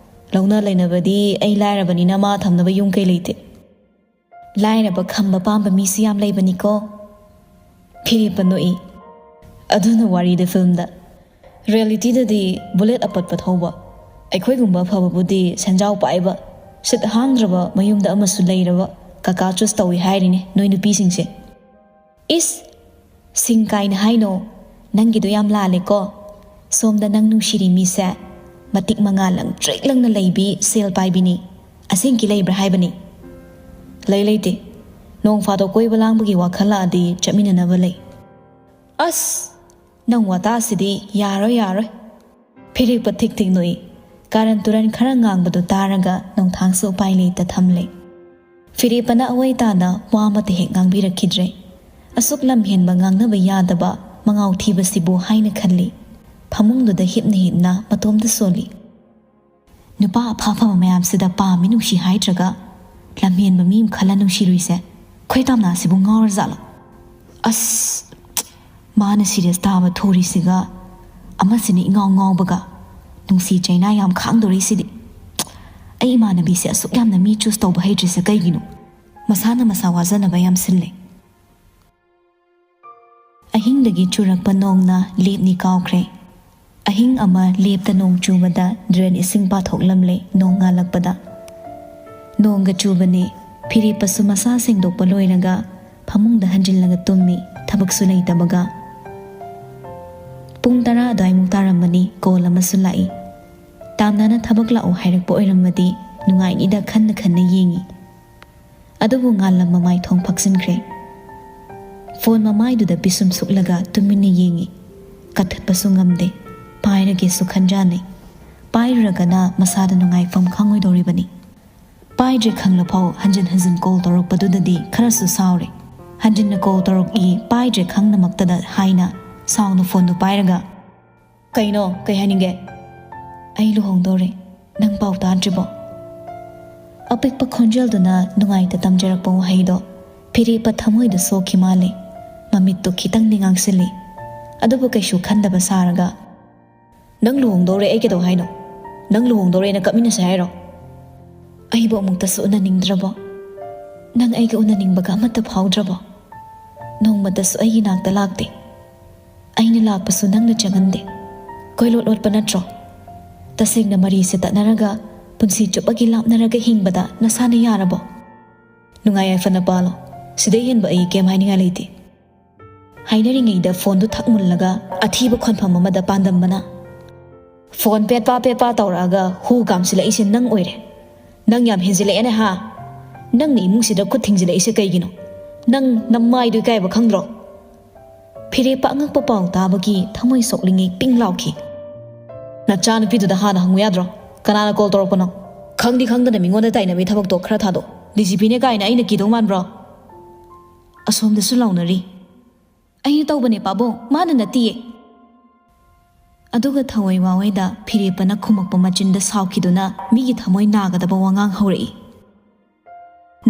ꯂꯧꯅ ꯂꯩꯅꯕꯗꯤ ꯑꯩ ꯂꯥꯏꯔꯕꯅꯤꯅ ꯃꯥ ꯊꯝꯅꯕ ꯌꯨꯝ ꯀꯩ ꯂꯩꯇꯦ꯫ ꯂꯥꯏꯔꯕ ꯈꯝꯕ ꯄꯥꯝꯕ ꯃꯤꯁꯨ ꯌꯥꯝ ꯂꯩꯕꯅꯤꯀꯣ꯫ ꯐꯤꯔꯦꯞꯄ ꯅꯣꯛꯏ꯫ ꯑꯗꯨꯅ ꯋꯥꯔꯤꯗ ꯐꯤꯜꯝꯗ꯫ ꯔꯤꯌꯦꯂꯤꯇꯤꯗꯗꯤ ꯕꯨꯂꯦꯠ ꯑꯄꯠꯄ ꯊꯧꯕ, ꯑꯩꯈꯣꯏꯒꯨꯝꯕ ꯑꯐꯕꯕꯨꯗꯤ ꯁꯦꯟꯖꯥꯎ ꯄꯥꯏꯕ, ꯁꯤꯠ ꯍꯥꯡꯗ꯭ꯔꯕ ꯃꯌꯨꯝꯗ ꯑꯃꯁꯨ ꯂꯩꯔꯕ ꯀꯀꯥ ꯆꯨꯁ ꯇꯧꯏ ꯍꯥꯏꯔꯤꯅꯦ ꯅꯣꯏ ꯅꯨꯄꯤꯁꯤꯡꯁꯦ꯫ ꯏꯁ! ꯁꯤꯡ ꯀꯥꯏꯅ ꯍꯥꯏꯅꯣ? ꯅꯪꯒꯤꯗꯣ ꯌꯥꯝ ꯂꯥꯜꯂꯦꯀꯣ꯫ ꯁꯣꯝꯗ ꯅꯪ ꯅꯨꯡꯁꯤꯔꯤ ꯃꯤꯁꯦ ꯃꯇꯤꯛ ꯃꯉꯥ ꯂꯪꯇ꯭ꯔꯤꯛ ꯂꯪꯅ ꯂꯩꯕꯤ ꯁꯦꯜ ꯄꯥꯏꯕꯤꯅꯤ꯫ ꯑꯁꯦꯡꯀꯤ ꯂꯩꯕ꯭ꯔꯥ ꯍꯥꯏꯕꯅꯤ? ꯂꯩ ꯂꯩꯇꯦ꯫ ꯅꯣꯡ ꯐꯥꯗꯣꯛ ꯀꯣꯏꯕ ꯂꯥꯡꯕꯒꯤ ꯋꯥꯈꯜ ꯂꯥꯛꯑꯗꯤ ꯆꯠꯃꯤꯟꯅꯅꯕ ꯂꯩ꯫ ꯑꯁ! ꯅꯪ ꯋꯥꯇꯥꯁꯤꯗꯤ ꯌꯥꯔꯣꯏ ꯌꯥꯔꯣꯏ꯫ ꯐꯤꯔꯦꯞꯄ ꯊꯤꯛ ꯊꯤꯛ ꯅꯣꯛꯏ꯫ ꯀꯥꯔꯟ ꯇꯨꯔꯟ ꯈꯔ ꯉꯥꯡꯕꯗꯨ ꯇꯥꯔꯒ ꯅꯣꯡꯊꯥꯡꯁꯨ ꯎꯄꯥꯏ ꯂꯩꯇ ꯊꯝꯂꯦ꯫ ꯐꯤꯔꯦꯞꯄꯅ ꯑꯋꯥꯏ ꯇꯥꯅ ꯋꯥ ꯑꯃꯠꯇ ꯍꯦꯛ ꯉꯥꯡꯕꯤꯔꯛꯈꯤꯗ꯭ꯔꯦ꯫ ꯑꯁꯨꯛ ꯂꯝ ꯍꯦꯟꯕ ꯉꯥꯡꯅꯕ ꯌꯥꯗꯕ ꯃꯉꯥꯎ ꯊꯤꯕꯁꯤꯕꯨ ꯍꯥꯏꯅ ꯈꯜꯂꯤ꯫ ꯐꯃꯨꯡꯗꯨꯗ ꯍꯤꯞꯅ ꯍꯤꯞꯅ ꯃꯇꯣꯝꯇ ꯁꯣꯜꯂꯤ꯫ ꯅꯨꯄꯥ ꯑꯐ ꯑꯐꯕ ꯃꯌꯥꯝꯁꯤꯗ ꯄꯥꯝꯃꯤ ꯅꯨꯡꯁꯤ ꯍꯥꯏꯗ꯭ꯔꯒ ꯂꯝꯍꯦꯟꯕ ꯃꯤ ꯑꯃ ꯈꯜꯂ ꯅꯨꯡꯁꯤꯔꯨꯏꯁꯦ꯫ ꯑꯩꯈꯣꯏ ꯇꯥꯝꯅꯥꯁꯤꯕꯨ ꯉꯥꯎꯔꯖꯥꯠꯂꯣ? ꯑꯁ! ꯃꯥꯅ ꯁꯤꯔꯤꯌꯁ ꯇꯥꯕ ꯊꯨꯔꯤꯁꯤꯒ ꯑꯃꯁꯤꯅ ꯏꯉꯥꯎ ꯉꯥꯎꯕꯒ꯫ ꯅꯨꯡꯁꯤ ꯆꯩꯅꯥ ꯌꯥꯝ ꯈꯥꯡꯗꯣꯔꯤꯁꯤꯗꯤ꯫ ꯑꯩ ꯏꯃꯥꯟꯅꯕꯤꯁꯦ ꯑꯁꯨꯛ ꯌꯥꯝꯅ ꯃꯤ ꯆꯨꯁ ꯇꯧꯕ ꯍꯩꯇ꯭ꯔꯤꯁꯦ ꯀꯩꯒꯤꯅꯣ? ꯃꯁꯥꯅ ꯃꯁꯥ ꯋꯥꯖꯅꯕ ꯌꯥꯝ ꯁꯤꯜꯂꯦ꯫ ꯑꯍꯤꯡꯗꯒꯤ ꯆꯨꯔꯛꯄ ꯅꯣꯡꯅ ꯂꯦꯞꯅꯤ ꯀꯥꯎꯈ꯭ꯔꯦ꯫ ꯑꯍꯤꯡ ꯑꯃ ꯂꯦꯞꯇ ꯅꯣꯡ ꯆꯨꯕꯗ ꯗ꯭ꯔꯦꯟ ꯏꯁꯤꯡ ꯄꯥꯊꯣꯛꯂꯝꯂꯦ ꯅꯣꯡ ꯉꯥꯜꯂꯛꯄꯗ꯫ ꯅꯣꯡꯒ ꯆꯨꯕꯅꯦ, ꯐꯤꯔꯦꯞꯄꯁꯨ ꯃꯁꯥ ꯁꯦꯡꯗꯣꯛꯄ ꯂꯣꯏꯔꯒ ꯐꯃꯨꯡꯗ ꯍꯟꯖꯤꯜꯂꯒ ꯇꯨꯝꯃꯤ, ꯊꯕꯛꯁꯨ ꯂꯩꯇꯕꯒ꯫ ꯄꯨꯡ ꯇꯔꯥ ꯑꯗꯨꯋꯥꯏꯃꯨꯛ ꯇꯥꯔꯝꯃꯅꯤ, ꯀꯣꯜ ꯑꯃꯁꯨ ꯂꯥꯛꯏ꯫ ꯇꯥꯝꯅꯥꯅ ꯊꯕꯛ ꯂꯥꯛꯑꯣ ꯍꯥꯏꯔꯛꯄ ꯑꯣꯏꯔꯝꯃꯗꯤ ꯅꯨꯡꯉꯥꯏꯅꯤꯗ ꯈꯟꯅ ꯈꯟꯅ ꯌꯦꯡꯉꯤ꯫ ꯑꯗꯨꯕꯨ ꯉꯥꯜꯂꯝ ꯃꯃꯥꯏ ꯊꯣꯡ ꯐꯛꯆꯤꯟꯈ꯭ꯔꯦ꯫ ꯐꯣꯟ ꯃꯃꯥꯏꯗꯨꯗ ꯄꯤꯁꯨꯝ ꯁꯨꯛꯂꯒ ꯇꯨꯃꯤꯟꯅ ꯌꯦꯡꯉꯤ꯫ ꯀꯛꯊꯠꯄꯁꯨ ꯉꯝꯗꯦ꯫ ꯄꯥꯏꯔꯒꯦꯁꯨ ꯈꯟꯖꯥꯟꯅꯩ꯫ ꯄꯥꯏꯔꯨꯔꯒꯅ ꯃꯁꯥꯗ ꯅꯨꯡꯉꯥꯏꯐꯝ ꯈꯪꯉꯣꯏꯗꯧꯔꯤꯕꯅꯤ꯫ ꯄꯥꯏꯗ꯭ꯔꯦ ꯈꯪꯂꯐꯥꯎ ꯍꯟꯖꯤꯟ ꯍꯟꯖꯤꯟ ꯀꯣꯜ ꯇꯧꯔꯛꯄꯗꯨꯗꯗꯤ ꯈꯔꯁꯨ ꯁꯥꯎꯔꯦ꯫ ꯍꯟꯖꯤꯟꯅ ꯀꯣꯜ ꯇꯧꯔꯛꯏ, ꯄꯥꯏꯗ꯭ꯔꯦ ꯈꯪꯅꯃꯛꯇꯗ ꯍꯥꯏꯅ ꯁꯥꯎꯅ ꯐꯣꯟꯗꯨ ꯄꯥꯏꯔꯒ, "ꯀꯩꯅꯣ? ꯀꯩ ꯍꯥꯏꯅꯤꯡꯒꯦ?" "ꯑꯩ ꯂꯨꯍꯣꯡꯗꯧꯔꯦ꯫ ꯅꯪ ꯄꯥꯎ ꯇꯥꯗ꯭ꯔꯤꯕꯣ?" ꯑꯄꯤꯛꯄ ꯈꯣꯟꯖꯦꯜꯗꯨꯅ ꯅꯨꯡꯉꯥꯏꯇ ꯇꯝꯖꯔꯛꯄ ꯋꯥꯍꯩꯗꯣ ꯐꯤꯔꯦꯞꯄ ꯊꯃꯣꯏꯗ ꯁꯣꯛꯈꯤ ꯃꯥꯜꯂꯦ꯫ ꯃꯃꯤꯠꯇꯨ ꯈꯤꯇꯪꯗꯤ ꯉꯥꯡꯁꯤꯜꯂꯤ꯫ ꯑꯗꯨꯕꯨ ꯀꯩꯁꯨ ꯈꯟꯗꯕ ꯁꯥꯔꯒ, "ꯅꯪ ꯂꯨꯍꯣꯡꯗꯧꯔꯦ, ꯑꯩ ꯀꯩꯗꯧ ꯍꯥꯏꯅꯣ? ꯅꯪ ꯂꯨꯍꯣꯡꯗꯧꯔꯦꯅ ꯀꯞꯃꯤꯟꯅꯁꯦ ꯍꯥꯏꯔꯣ?" "ꯑꯩꯕꯨ ꯑꯃꯨꯛꯇꯁꯨ ꯎꯅꯅꯤꯡꯗ꯭ꯔꯕꯣ? ꯅꯪ ꯑꯩꯒ ꯎꯅꯅꯤꯡꯕꯒ ꯑꯃꯠꯇ ꯐꯥꯎꯗ꯭ꯔꯕꯣ? ꯅꯣꯡꯃꯇꯁꯨ ꯑꯩꯒꯤ ꯅꯥꯛꯇ ꯂꯥꯛꯇꯦ꯫ ꯑꯩꯅ ꯂꯥꯛꯄꯁꯨ ꯅꯪꯅ ꯆꯪꯍꯟꯗꯦ꯫ ꯀꯣꯏꯂꯣꯠ ꯂꯣꯠꯄ ꯅꯠꯇ꯭ꯔꯣ? ꯇꯁꯦꯡꯅ ꯃꯔꯤꯁꯦ ꯇꯠꯅꯔꯒ ꯄꯨꯟꯁꯤ ꯆꯨꯞꯄꯒꯤ ꯂꯥꯞꯅꯔꯒ ꯍꯤꯡꯕꯗ ꯅꯁꯥꯅ ꯌꯥꯔꯕꯣ? ꯅꯨꯡꯉꯥꯏ ꯌꯥꯏꯐꯅ ꯄꯥꯜꯂꯣ꯫ ꯁꯤꯗꯩ ꯍꯦꯟꯕ ꯑꯩ ꯀꯩꯝ ꯍꯥꯏꯅꯤꯡꯉꯥꯏ ꯂꯩꯇꯦ꯫" ꯍꯥꯏꯅꯔꯤꯉꯩꯗ ꯐꯣꯟꯗꯨ ꯊꯛ ꯃꯨꯜꯂꯒ ꯑꯊꯤꯕ ꯈꯣꯟꯐꯝ ꯑꯃꯗ ꯄꯥꯟꯗꯝꯕꯅ, "ꯐꯣꯟ ꯄꯦꯠꯄꯥ ꯄꯦꯠꯄꯥ ꯇꯧꯔꯛꯑꯒ ꯍꯨ ꯀꯥꯝꯁꯤꯜꯂꯛꯏꯁꯦ ꯅꯪ ꯑꯣꯏꯔꯦ꯫ ꯅꯪ ꯌꯥꯝ ꯍꯦꯟꯖꯤꯜꯂꯛꯑꯦꯅꯦ ꯍꯥ? ꯅꯪꯅ ꯏꯃꯨꯡꯁꯤꯗ ꯈꯨꯠ ꯊꯤꯡꯖꯤꯜꯂꯛꯏꯁꯦ ꯀꯩꯒꯤꯅꯣ? ꯅꯪ ꯅꯃꯥꯏꯗꯨ ꯏꯀꯥꯏꯕ ꯈꯪꯗ꯭ꯔꯣ?" ꯐꯤꯔꯦꯞꯄ ꯑꯉꯛꯄ ꯄꯥꯎ ꯇꯥꯕꯒꯤ ꯊꯃꯣꯏ ꯁꯣꯛꯂꯤꯉꯩ ꯄꯤꯡ ꯂꯥꯎꯈꯤ꯫ "ꯅꯆꯥꯅꯨꯄꯤꯗꯨꯗ ꯍꯥꯟꯅ ꯍꯪꯉꯨ ꯌꯥꯗ꯭ꯔꯣ? ꯀꯅꯥꯅ ꯀꯣꯜ ꯇꯧꯔꯛꯄꯅꯣ? ꯈꯪꯗꯤ ꯈꯪꯗꯅ ꯃꯤꯉꯣꯟꯗ ꯇꯥꯏꯅꯕꯒꯤ ꯊꯕꯛꯇꯣ ꯈꯔ ꯊꯥꯗꯣꯛ꯫ ꯗꯤ ꯖꯤ ꯄꯤꯅꯦ ꯀꯥꯏꯅ ꯑꯩꯅ ꯀꯤꯗꯧ ꯃꯥꯟꯕ꯭ꯔꯣ?" ꯑꯁꯣꯝꯗꯁꯨ ꯂꯥꯎꯅꯔꯤ꯫ "ꯑꯩꯅ ꯇꯧꯕꯅꯦ ꯄꯥꯕꯨꯡ, ꯃꯥꯅ ꯅꯠꯇꯤꯌꯦ꯫" ꯑꯗꯨꯒ ꯊꯑꯣꯏ ꯋꯥꯑꯣꯏꯗ ꯐꯤꯔꯦꯞꯄꯅ ꯈꯨꯝꯃꯛꯄ ꯃꯆꯤꯟꯗ ꯁꯥꯎꯈꯤꯗꯨꯅ ꯃꯤꯒꯤ ꯊꯃꯣꯏ ꯅꯥꯒꯗꯕ ꯋꯥꯉꯥꯡ ꯍꯧꯔꯛꯏ꯫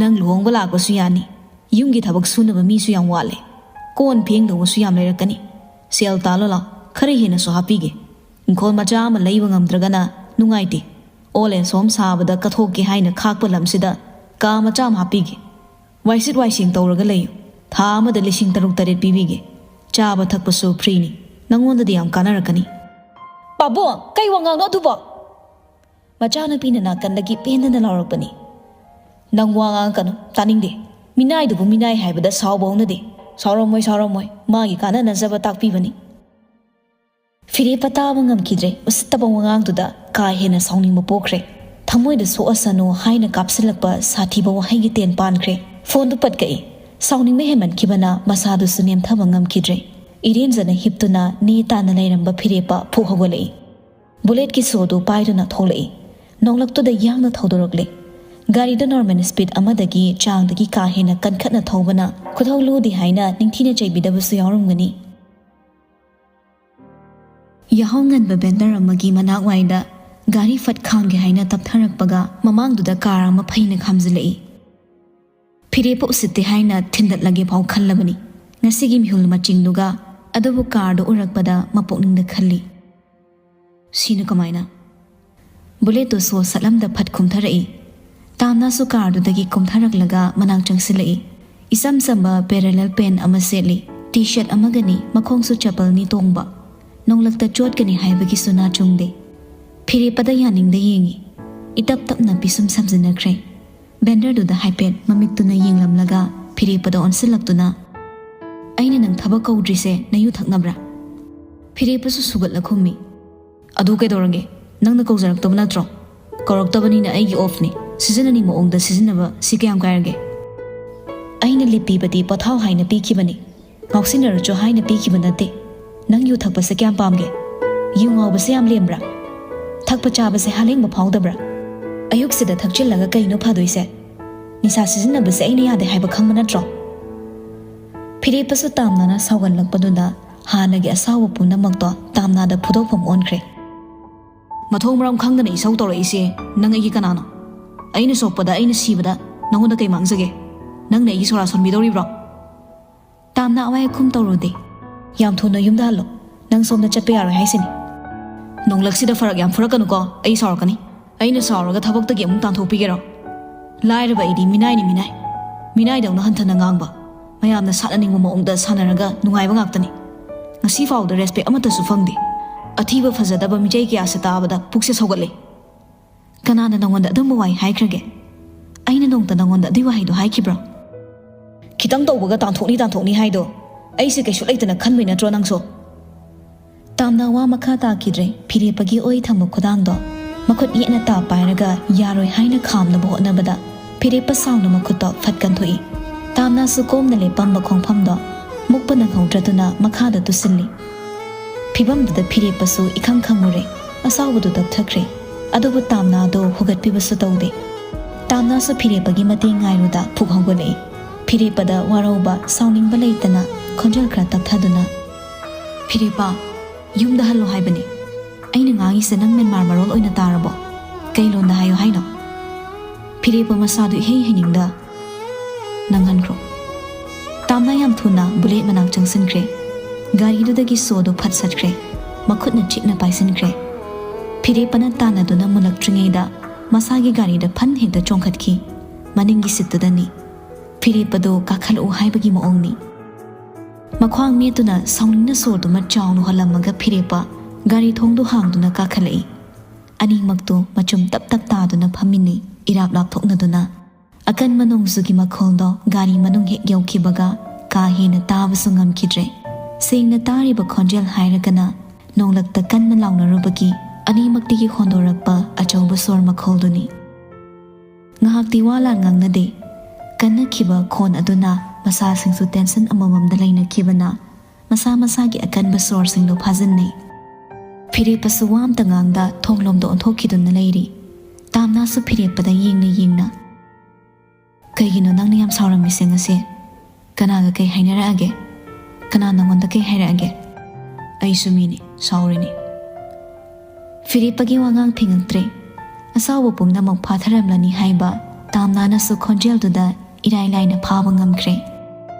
"ꯅꯪ ꯂꯨꯍꯣꯡꯕ ꯂꯥꯛꯄꯁꯨ ꯌꯥꯅꯤ꯫ ꯌꯨꯝꯒꯤ ꯊꯕꯛ ꯁꯨꯅꯕ ꯃꯤꯁꯨ ꯌꯥꯝ ꯋꯥꯠꯂꯦ꯫ ꯀꯣꯟ ꯐꯦꯡꯗꯧꯕꯁꯨ ꯌꯥꯝ ꯂꯩꯔꯛꯀꯅꯤ꯫ ꯁꯦꯜ ꯇꯥꯜꯂꯣ ꯂꯥꯎ, ꯈꯔ ꯍꯦꯟꯅꯁꯨ ꯍꯥꯞꯄꯤꯒꯦ꯫ ꯏꯪꯈꯣꯜ ꯃꯆꯥ ꯑꯃ ꯂꯩꯕ ꯉꯝꯗ꯭ꯔꯒꯅ ꯅꯨꯡꯉꯥꯏꯇꯦ꯫ ꯑꯣꯜ ꯑꯦꯟ ꯁꯣꯝ ꯁꯥꯕꯗ ꯀꯠꯊꯣꯛꯀꯦ ꯍꯥꯏꯅ ꯈꯥꯛꯄ ꯂꯝꯁꯤꯗ ꯀꯥ ꯃꯆꯥ ꯑꯃ ꯍꯥꯞꯄꯤꯒꯦ꯫ ꯋꯥꯏꯁꯤꯠ ꯋꯥꯏꯁꯦꯡ ꯇꯧꯔꯒ ꯂꯩꯌꯨ꯫ ꯊꯥ ꯑꯃꯗ ꯂꯤꯁꯤꯡ ꯇꯔꯨꯛ ꯇꯔꯦꯠ ꯄꯤꯕꯤꯒꯦ꯫ ꯆꯥꯕ ꯊꯛꯄꯁꯨ ꯐ꯭ꯔꯤꯅꯤ꯫ ꯅꯪꯉꯣꯟꯗꯗꯤ ꯌꯥꯝ ꯀꯥꯟꯅꯔꯛꯀꯅꯤ꯫" "ꯄꯥꯕꯨꯡ, ꯀꯩ ꯋꯥꯉꯥꯡꯅꯣ ꯑꯗꯨꯕꯣ?" ꯃꯆꯥꯅꯨꯄꯤꯅ ꯅꯥꯀꯟꯗꯒꯤ ꯄꯦꯟꯗꯅ ꯂꯥꯎꯔꯛꯄꯅꯤ꯫ "ꯅꯪ ꯋꯥ ꯉꯥꯡꯉꯛꯀꯅꯨ, ꯇꯥꯅꯤꯡꯗꯦ꯫ ꯃꯤꯅꯥꯏꯗꯨꯕꯨ ꯃꯤꯅꯥꯏ ꯍꯥꯏꯕꯗ ꯁꯥꯎꯕ ꯍꯧꯅꯗꯦ꯫ ꯁꯥꯎꯔꯝꯃꯣꯏ, ꯁꯥꯎꯔꯝꯃꯣꯏ꯫ ꯃꯥꯒꯤ ꯀꯥꯟꯅꯅꯖꯕ ꯇꯥꯛꯄꯤꯕꯅꯤ꯫" ꯐꯤꯔꯦꯞꯄ ꯇꯥꯕ ꯉꯝꯈꯤꯗ꯭ꯔꯦ꯫ ꯎꯁꯤꯠꯇꯕ ꯋꯥꯉꯥꯡꯗꯨꯗ ꯀꯥ ꯍꯦꯟꯅ ꯁꯥꯎꯅꯤꯡꯕ ꯄꯣꯛꯈ꯭ꯔꯦ꯫ ꯊꯃꯣꯏꯗ ꯁꯣꯛꯑꯁꯅꯨ ꯍꯥꯏꯅ ꯀꯥꯞꯁꯤꯜꯂꯛꯄ ꯁꯥꯊꯤꯕ ꯋꯥꯍꯩꯒꯤ ꯇꯦꯟ ꯄꯥꯟꯈ꯭ꯔꯦ꯫ ꯐꯣꯟꯗꯨ ꯄꯠꯀꯛꯏ꯫ ꯁꯥꯎꯅꯤꯡꯕ ꯍꯦꯟꯃꯟꯈꯤꯕꯅ ꯃꯁꯥꯗꯨꯁꯨ ꯅꯦꯝꯊꯕ ꯉꯝꯈꯤꯗ꯭ꯔꯦ꯫ ꯏꯔꯦꯝꯖꯅ ꯍꯤꯞꯇꯨꯅ ꯅꯦ ꯇꯥꯅ ꯂꯩꯔꯝꯕ ꯐꯤꯔꯦꯞꯄ ꯐꯨꯛ ꯍꯧꯒꯠꯂꯛꯏ꯫ ꯕꯨꯂꯦꯠꯀꯤ ꯁꯣꯗꯨ ꯄꯥꯏꯗꯨꯅ ꯊꯣꯛꯂꯛꯏ꯫ ꯅꯣꯡꯂꯛꯇꯨꯗ ꯌꯥꯡꯅ ꯊꯧꯗꯣꯔꯛꯂꯦ꯫ ꯒꯥꯔꯤꯗꯨ ꯅꯣꯔꯃꯦꯜ ꯁ꯭ꯄꯤꯗ ꯑꯃꯗꯒꯤ ꯆꯥꯡꯗꯒꯤ ꯀꯥ ꯍꯦꯟꯅ ꯀꯟꯈꯠꯅ ꯊꯧꯕꯅ ꯈꯨꯊꯧ ꯂꯨꯗꯦ ꯍꯥꯏꯅ ꯅꯤꯡꯊꯤꯅ ꯆꯩꯕꯤꯗꯕꯁꯨ ꯌꯥꯎꯔꯝꯒꯅꯤ꯫ ꯌꯥꯍꯧ ꯉꯟꯕ ꯕꯦꯟꯗꯔ ꯑꯃꯒꯤ ꯃꯅꯥꯛ ꯋꯥꯏꯗ ꯒꯥꯔꯤ ꯐꯠ ꯈꯥꯝꯒꯦ ꯍꯥꯏꯅ ꯇꯞꯊꯔꯛꯄꯒ ꯃꯃꯥꯡꯗꯨꯗ ꯀꯥꯔ ꯑꯃ ꯐꯩꯅ ꯈꯥꯝꯖꯤꯜꯂꯛꯏ꯫ ꯐꯤꯔꯦꯞꯄ ꯎꯁꯤꯠꯇꯦ ꯍꯥꯏꯅ ꯊꯤꯟꯗꯠꯂꯒꯦ ꯐꯥꯎ ꯈꯜꯂꯕꯅꯤ꯫ ꯉꯁꯤꯒꯤ ꯃꯤꯍꯨꯜ ꯃꯆꯤꯡꯗꯨꯒ꯫ ꯑꯗꯨꯕꯨ ꯀꯥꯔꯗꯨ ꯎꯔꯛꯄꯗ ꯃꯄꯨꯛꯅꯤꯡꯗ ꯈꯜꯂꯤ, "ꯁꯤꯅ ꯀꯃꯥꯏꯅ?" ꯕꯨꯂꯦꯠꯇꯨ ꯁꯣ ꯁꯠꯂꯝꯗ ꯐꯠ ꯀꯨꯝꯊꯔꯛꯏ꯫ ꯇꯥꯝꯅꯥꯁꯨ ꯀꯥꯔꯗꯨꯗꯒꯤ ꯀꯨꯝꯊꯔꯛꯂꯒ ꯃꯅꯥꯛ ꯆꯪꯁꯤꯜꯂꯛꯏ꯫ ꯏꯆꯝ ꯆꯝꯕ ꯄꯦꯔꯦꯂꯦꯜ ꯄꯦꯟ ꯑꯃ ꯁꯦꯠꯂꯤ, ꯇꯤ ꯁꯔꯠ ꯑꯃꯒꯅꯤ, ꯃꯈꯣꯡꯁꯨ ꯆꯄꯜꯅꯤ ꯇꯣꯡꯕ꯫ ꯅꯣꯡꯂꯛꯇ ꯆꯣꯠꯀꯅꯤ ꯍꯥꯏꯕꯒꯤꯁꯨ ꯅꯥ ꯆꯨꯡꯗꯦ꯫ ꯐꯤꯔꯦꯞꯄꯗ ꯌꯥꯅꯤꯡꯗ ꯌꯦꯡꯉꯤ꯫ ꯏꯇꯞ ꯇꯞꯅ ꯄꯤꯁꯨꯝ ꯁꯝꯖꯤꯟꯅꯈ꯭ꯔꯦ꯫ ꯕꯦꯟꯗꯔꯗꯨꯗ ꯍꯥꯏꯐꯦꯠ ꯃꯃꯤꯠꯇꯨꯅ ꯌꯦꯡꯂꯝꯂꯒ ꯐꯤꯔꯦꯞꯄꯗ ꯑꯣꯟꯁꯤꯜꯂꯛꯇꯨꯅ, "ꯑꯩꯅ ꯅꯪ ꯊꯕꯛ ꯀꯧꯗ꯭ꯔꯤꯁꯦ ꯅꯌꯨ ꯊꯛꯅꯕ꯭ꯔꯥ?" ꯐꯤꯔꯦꯞꯄꯁꯨ ꯁꯨꯒꯠꯂ ꯈꯨꯝꯃꯤ, "ꯑꯗꯨ ꯀꯩꯗꯧꯔꯒꯦ? ꯅꯪꯅ ꯀꯧꯖꯔꯛꯇꯕ ꯅꯠꯇ꯭ꯔꯣ? ꯀꯧꯔꯛꯇꯕꯅꯤꯅ ꯑꯩꯒꯤ ꯑꯣꯐꯅꯤ꯫ ꯁꯤꯖꯤꯟꯅꯅꯤꯡ ꯃꯑꯣꯡꯗ ꯁꯤꯖꯤꯟꯅꯕ ꯁꯤ ꯀꯌꯥꯝ ꯀꯥꯏꯔꯒꯦ?" "ꯑꯩꯅ ꯂꯤꯞꯄꯤꯕꯗꯤ ꯄꯣꯊꯥꯎ ꯍꯥꯏꯅ ꯄꯤꯈꯤꯕꯅꯤ, ꯉꯥꯎꯁꯤꯟꯅꯔꯨꯆꯣ ꯍꯥꯏꯅ ꯄꯤꯈꯤꯕ ꯅꯠꯇꯦ꯫ ꯅꯪ ꯌꯨ ꯊꯛꯄꯁꯦ ꯀꯌꯥꯝ ꯄꯥꯝꯒꯦ? ꯌꯨ ꯉꯥꯎꯕꯁꯦ ꯌꯥꯝ ꯂꯦꯝꯕ꯭ꯔꯥ? ꯊꯛꯄ ꯆꯥꯕꯁꯦ ꯍꯥꯂꯦꯡꯕ ꯐꯥꯎꯗꯕ꯭ꯔꯥ? ꯑꯌꯨꯛꯁꯤꯗ ꯊꯛꯆꯤꯜꯂꯒ ꯀꯩꯅꯣ ꯐꯗꯣꯏꯁꯦ? ꯅꯤꯁꯥ ꯁꯤꯖꯤꯟꯅꯕꯁꯦ ꯑꯩꯅ ꯌꯥꯗꯦ ꯍꯥꯏꯕ ꯈꯪꯕ ꯅꯠꯇ꯭ꯔꯣ?" ꯐꯤꯔꯦꯞꯄꯁꯨ ꯇꯥꯝꯅꯅ ꯁꯥꯎꯒꯠꯂꯛꯄꯗꯨꯗ ꯍꯥꯟꯅꯒꯤ ꯑꯁꯥꯎꯕ ꯄꯨꯝꯅꯃꯛꯇꯣ ꯇꯥꯝꯅꯥꯗ ꯐꯨꯗꯣꯛꯐꯝ ꯑꯣꯟꯈ꯭ꯔꯦ꯫ "ꯃꯊꯣꯡ ꯃꯔꯝ ꯈꯪꯗꯅ ꯏꯁꯧ ꯇꯧꯔꯛꯏꯁꯦ ꯅꯪ ꯑꯩꯒꯤ ꯀꯅꯥꯅꯣ? ꯑꯩꯅ ꯁꯣꯛꯄꯗ, ꯑꯩꯅ ꯁꯤꯕꯗ ꯅꯉꯣꯟꯗ ꯀꯩ ꯃꯥꯡꯖꯒꯦ? ꯅꯪꯅ ꯑꯩꯒꯤ ꯁꯣꯔꯥ ꯁꯣꯟꯕꯤꯗꯧꯔꯤꯕ꯭ꯔꯣ?" ꯇꯥꯝꯅ ꯑꯋꯥꯏ ꯑꯈꯨꯝ ꯇꯧꯔꯨꯗꯦ꯫ "ꯌꯥꯝ ꯊꯨꯅ ꯌꯨꯝꯗ ꯍꯜꯂꯣ꯫ ꯅꯪ ꯁꯣꯝꯗ ꯆꯠꯄ ꯌꯥꯔꯣꯏ ꯍꯥꯏꯁꯤꯅꯤ꯫ ꯅꯣꯡꯂꯛꯁꯤꯗ ꯐꯔꯛ ꯌꯥꯝ ꯐꯨꯔꯛꯀꯅꯨꯀꯣ, ꯑꯩ ꯁꯥꯎꯔꯛꯀꯅꯤ꯫ ꯑꯩꯅ ꯁꯥꯎꯔꯒ ꯊꯕꯛꯇꯒꯤ ꯑꯃꯨꯛ ꯇꯥꯟꯊꯣꯛꯄꯤꯒꯦꯔꯣ? ꯂꯥꯏꯔꯕ ꯑꯩꯗꯤ ꯃꯤꯅꯥꯏꯅꯤ, ꯃꯤꯅꯥꯏ꯫ ꯃꯤꯅꯥꯏꯗꯧꯅ ꯍꯟꯊꯅ ꯉꯥꯡꯕ꯫ ꯃꯌꯥꯝꯅ ꯁꯥꯟꯅꯅꯤꯡꯕ ꯃꯑꯣꯡꯗ ꯁꯥꯟꯅꯔꯒ ꯅꯨꯡꯉꯥꯏꯕ ꯉꯥꯛꯇꯅꯤ꯫ ꯉꯁꯤ ꯐꯥꯎꯗ ꯔꯦꯁꯄꯦꯛ ꯑꯃꯠꯇꯁꯨ ꯐꯪꯗꯦ꯫ ꯑꯊꯤꯕ ꯐꯖꯗꯕ ꯃꯤꯆꯩ ꯀꯌꯥꯁꯦ ꯇꯥꯕꯗ ꯄꯨꯛꯁꯦ ꯁꯧꯒꯠꯂꯦ꯫ ꯀꯅꯥꯅ ꯅꯉꯣꯟꯗ ꯑꯗꯨꯝꯕ ꯋꯥꯍꯩ ꯍꯥꯏꯈ꯭ꯔꯒꯦ? ꯑꯩꯅ ꯅꯣꯡꯇ ꯅꯉꯣꯟꯗ ꯑꯗꯨꯏ ꯋꯥꯍꯩꯗꯣ ꯍꯥꯏꯈꯤꯕ꯭ꯔꯣ?" "ꯈꯤꯇꯪ ꯇꯧꯕꯒ ꯇꯥꯟꯊꯣꯛꯅꯤ ꯇꯥꯟꯊꯣꯛꯅꯤ ꯍꯥꯏꯗꯣ ꯑꯩꯁꯦ ꯀꯩꯁꯨ ꯂꯩꯇꯅ ꯈꯟꯕꯩ ꯅꯠꯇ꯭ꯔꯣ ꯅꯪꯁꯨ?" ꯇꯥꯝꯅ ꯋꯥ ꯃꯈꯥ ꯇꯥꯈꯤꯗ꯭ꯔꯦ꯫ ꯐꯤꯔꯦꯞꯄꯒꯤ ꯑꯣꯏ ꯊꯝꯕ ꯈꯨꯗꯥꯡꯗꯣ ꯃꯈꯨꯠ ꯌꯦꯠꯅ ꯇꯥ ꯄꯥꯏꯔꯒ ꯌꯥꯔꯣꯏ ꯍꯥꯏꯅ ꯈꯥꯝꯅꯕ ꯍꯣꯠꯅꯕꯗ ꯐꯤꯔꯦꯞꯄ ꯁꯥꯎꯅ ꯃꯈꯨꯠꯇꯣ ꯐꯠ ꯀꯟꯊꯣꯛꯏ꯫ ꯇꯥꯝꯅꯁꯨ ꯀꯣꯝꯅ ꯂꯦꯞꯄꯝꯕ ꯈꯣꯡꯐꯝꯗꯣ ꯃꯨꯛꯄ ꯅꯪꯍꯧꯗ꯭ꯔꯗꯨꯅ ꯃꯈꯥꯗ ꯇꯨꯁꯤꯜꯂꯤ꯫ ꯐꯤꯕꯝꯗꯨꯗ ꯐꯤꯔꯦꯞꯄꯁꯨ ꯏꯈꯪ ꯈꯪꯉꯨꯔꯦ꯫ ꯑꯁꯥꯎꯕꯗꯨ ꯇꯞꯊꯈ꯭ꯔꯦ꯫ ꯑꯗꯨꯕꯨ ꯇꯥꯝꯅꯥꯗꯣ ꯍꯨꯒꯠꯄꯤꯕꯁꯨ ꯇꯧꯗꯦ꯫ ꯇꯥꯝꯅꯥꯁꯨ ꯐꯤꯔꯦꯞꯄꯒꯤ ꯃꯇꯦꯡ ꯉꯥꯏꯔꯨꯗ ꯐꯨꯛ ꯍꯧꯒꯠꯂꯛꯏ꯫ ꯐꯤꯔꯦꯞꯄꯗ ꯋꯥꯔꯧꯕ, ꯁꯥꯎꯅꯤꯡꯕ ꯂꯩꯇꯅ ꯈꯣꯟꯖꯦꯜ ꯈꯔ ꯇꯞꯊꯗꯨꯅ, "ꯐꯤꯔꯦꯞꯄ, ꯌꯨꯝꯗ ꯍꯜꯂꯣ ꯍꯥꯏꯕꯅꯤ꯫ ꯑꯩꯅ ꯉꯥꯡꯉꯤꯁꯦ ꯅꯪ ꯃꯦꯟꯃꯥꯔ ꯃꯔꯣꯜ ꯑꯣꯏꯅ ꯇꯥꯔꯕꯣ? ꯀꯩ ꯂꯣꯟꯗ ꯍꯥꯏꯌꯣ ꯍꯥꯏꯅꯣ?" ꯐꯤꯔꯦꯞꯄ ꯃꯁꯥꯗꯨ ꯏꯍꯩ ꯍꯩꯅꯤꯡꯗ, "ꯅꯪ ꯍꯟꯈ꯭ꯔꯣ꯫" ꯇꯥꯝꯅꯥ ꯌꯥꯝ ꯊꯨꯅ ꯕꯨꯂꯦꯠ ꯃꯅꯥꯛ ꯆꯪꯁꯤꯟꯈ꯭ꯔꯦ꯫ ꯒꯥꯔꯤꯗꯨꯗꯒꯤ ꯁꯣꯗꯨ ꯐꯠ ꯁꯠꯈ꯭ꯔꯦ꯫ ꯃꯈꯨꯠꯅ ꯆꯤꯛꯅ ꯄꯥꯏꯁꯤꯟꯈ꯭ꯔꯦ꯫ ꯐꯤꯔꯦꯞꯄꯅ ꯇꯥꯟꯅꯗꯨꯅ ꯃꯨꯜꯂꯛꯇ꯭ꯔꯤꯉꯩꯗ ꯃꯁꯥꯒꯤ ꯒꯥꯔꯤꯗ ꯐꯟ ꯍꯦꯛꯇ ꯆꯣꯡꯈꯠꯈꯤ꯫ ꯃꯅꯤꯡꯒꯤ ꯁꯤꯠꯇꯨꯗꯅꯤ꯫ ꯐꯤꯔꯦꯞꯄꯗꯣ ꯀꯥꯈꯠꯂꯛꯎ ꯍꯥꯏꯕꯒꯤ ꯃꯑꯣꯡꯅꯤ꯫ ꯃꯈ꯭ꯋꯥꯡ ꯃꯦꯠꯇꯨꯅ ꯁꯥꯎꯅꯤꯡꯅ ꯁꯣꯔꯗꯨꯃ ꯆꯥꯎꯅ ꯍꯣꯜꯂꯝꯃꯒ ꯐꯤꯔꯦꯞꯄ ꯒꯥꯔꯤ ꯊꯣꯡꯗꯨ ꯍꯥꯡꯗꯨꯅ ꯀꯥꯈꯠꯂꯛꯏ꯫ ꯑꯅꯤꯃꯛꯇꯨ ꯃꯆꯨꯝ ꯇꯞ ꯇꯞ ꯇꯥꯗꯨꯅ ꯐꯝꯃꯤꯟꯅꯩ, ꯏꯔꯥꯞ ꯂꯥꯞꯊꯣꯛꯅꯗꯨꯅ꯫ ꯑꯀꯟꯕ ꯅꯣꯡꯖꯨꯒꯤ ꯃꯈꯣꯜꯗꯣ ꯒꯥꯔꯤ ꯃꯅꯨꯡ ꯍꯦꯛ ꯌꯧꯈꯤꯕꯒ ꯀꯥ ꯍꯦꯟꯅ ꯇꯥꯕꯁꯨ ꯉꯝꯈꯤꯗ꯭ꯔꯦ꯫ ꯁꯦꯡꯅ ꯇꯥꯔꯤꯕ ꯈꯣꯟꯖꯦꯜ ꯍꯥꯏꯔꯒꯅ ꯅꯣꯡꯂꯛꯇ ꯀꯟꯅ ꯂꯥꯎꯅꯔꯨꯕꯒꯤ ꯑꯅꯤꯃꯛꯇꯒꯤ ꯍꯣꯟꯗꯣꯔꯛꯄ ꯑꯆꯧꯕ ꯁꯣꯔ ꯃꯈꯣꯜꯗꯨꯅꯤ꯫ ꯉꯥꯏꯍꯥꯛꯇꯤ ꯋꯥ ꯂꯥꯟ ꯉꯥꯡꯅꯗꯦ꯫ ꯀꯟꯅꯈꯤꯕ ꯈꯣꯟ ꯑꯗꯨꯅ ꯃꯁꯥꯁꯤꯡꯁꯨ ꯇꯦꯟꯁꯟ ꯑꯃꯃꯝꯗ ꯂꯩꯅꯈꯤꯕꯅ ꯃꯁꯥ ꯃꯁꯥꯒꯤ ꯑꯀꯟꯕ ꯁꯣꯔꯁꯤꯡꯗꯣ ꯐꯥꯖꯤꯟꯅꯩ꯫ ꯐꯤꯔꯦꯞꯄꯁꯨ ꯋꯥ ꯑꯝꯇ ꯉꯥꯡꯗ ꯊꯣꯡꯂꯣꯝꯗ ꯑꯣꯟꯊꯣꯛꯈꯤꯗꯨꯅ ꯂꯩꯔꯤ꯫ ꯇꯥꯝꯅꯥꯁꯨ ꯐꯤꯔꯦꯞꯄꯗ ꯌꯦꯡꯅ ꯌꯦꯡꯅ, "ꯀꯩꯒꯤꯅꯣ ꯅꯪꯅ ꯌꯥꯝ ꯁꯥꯎꯔꯝꯃꯤꯁꯦ ꯉꯁꯤ? ꯀꯅꯥꯒ ꯀꯩ ꯍꯥꯏꯅꯔꯛꯑꯒꯦ? ꯀꯅꯥ ꯅꯪꯉꯣꯟꯗ ꯀꯩ ꯍꯥꯏꯔꯛꯑꯒꯦ?" "ꯑꯩꯁꯨ ꯃꯤꯅꯤ, ꯁꯥꯎꯔꯤꯅꯤ꯫" ꯐꯤꯔꯦꯞꯄꯒꯤ ꯋꯥꯉꯥꯡ ꯊꯤꯡꯉꯛꯇ꯭ꯔꯦ꯫ ꯑꯁꯥꯎꯕ ꯄꯨꯝꯅꯃꯛ ꯐꯥꯊꯔꯝꯂꯅꯤ ꯍꯥꯏꯕ ꯇꯥꯝꯅꯥꯅꯁꯨ ꯈꯣꯟꯖꯦꯜꯗꯨꯗ ꯏꯔꯥꯏ ꯂꯥꯏꯅ ꯐꯥꯕ ꯉꯝꯈ꯭ꯔꯦ꯫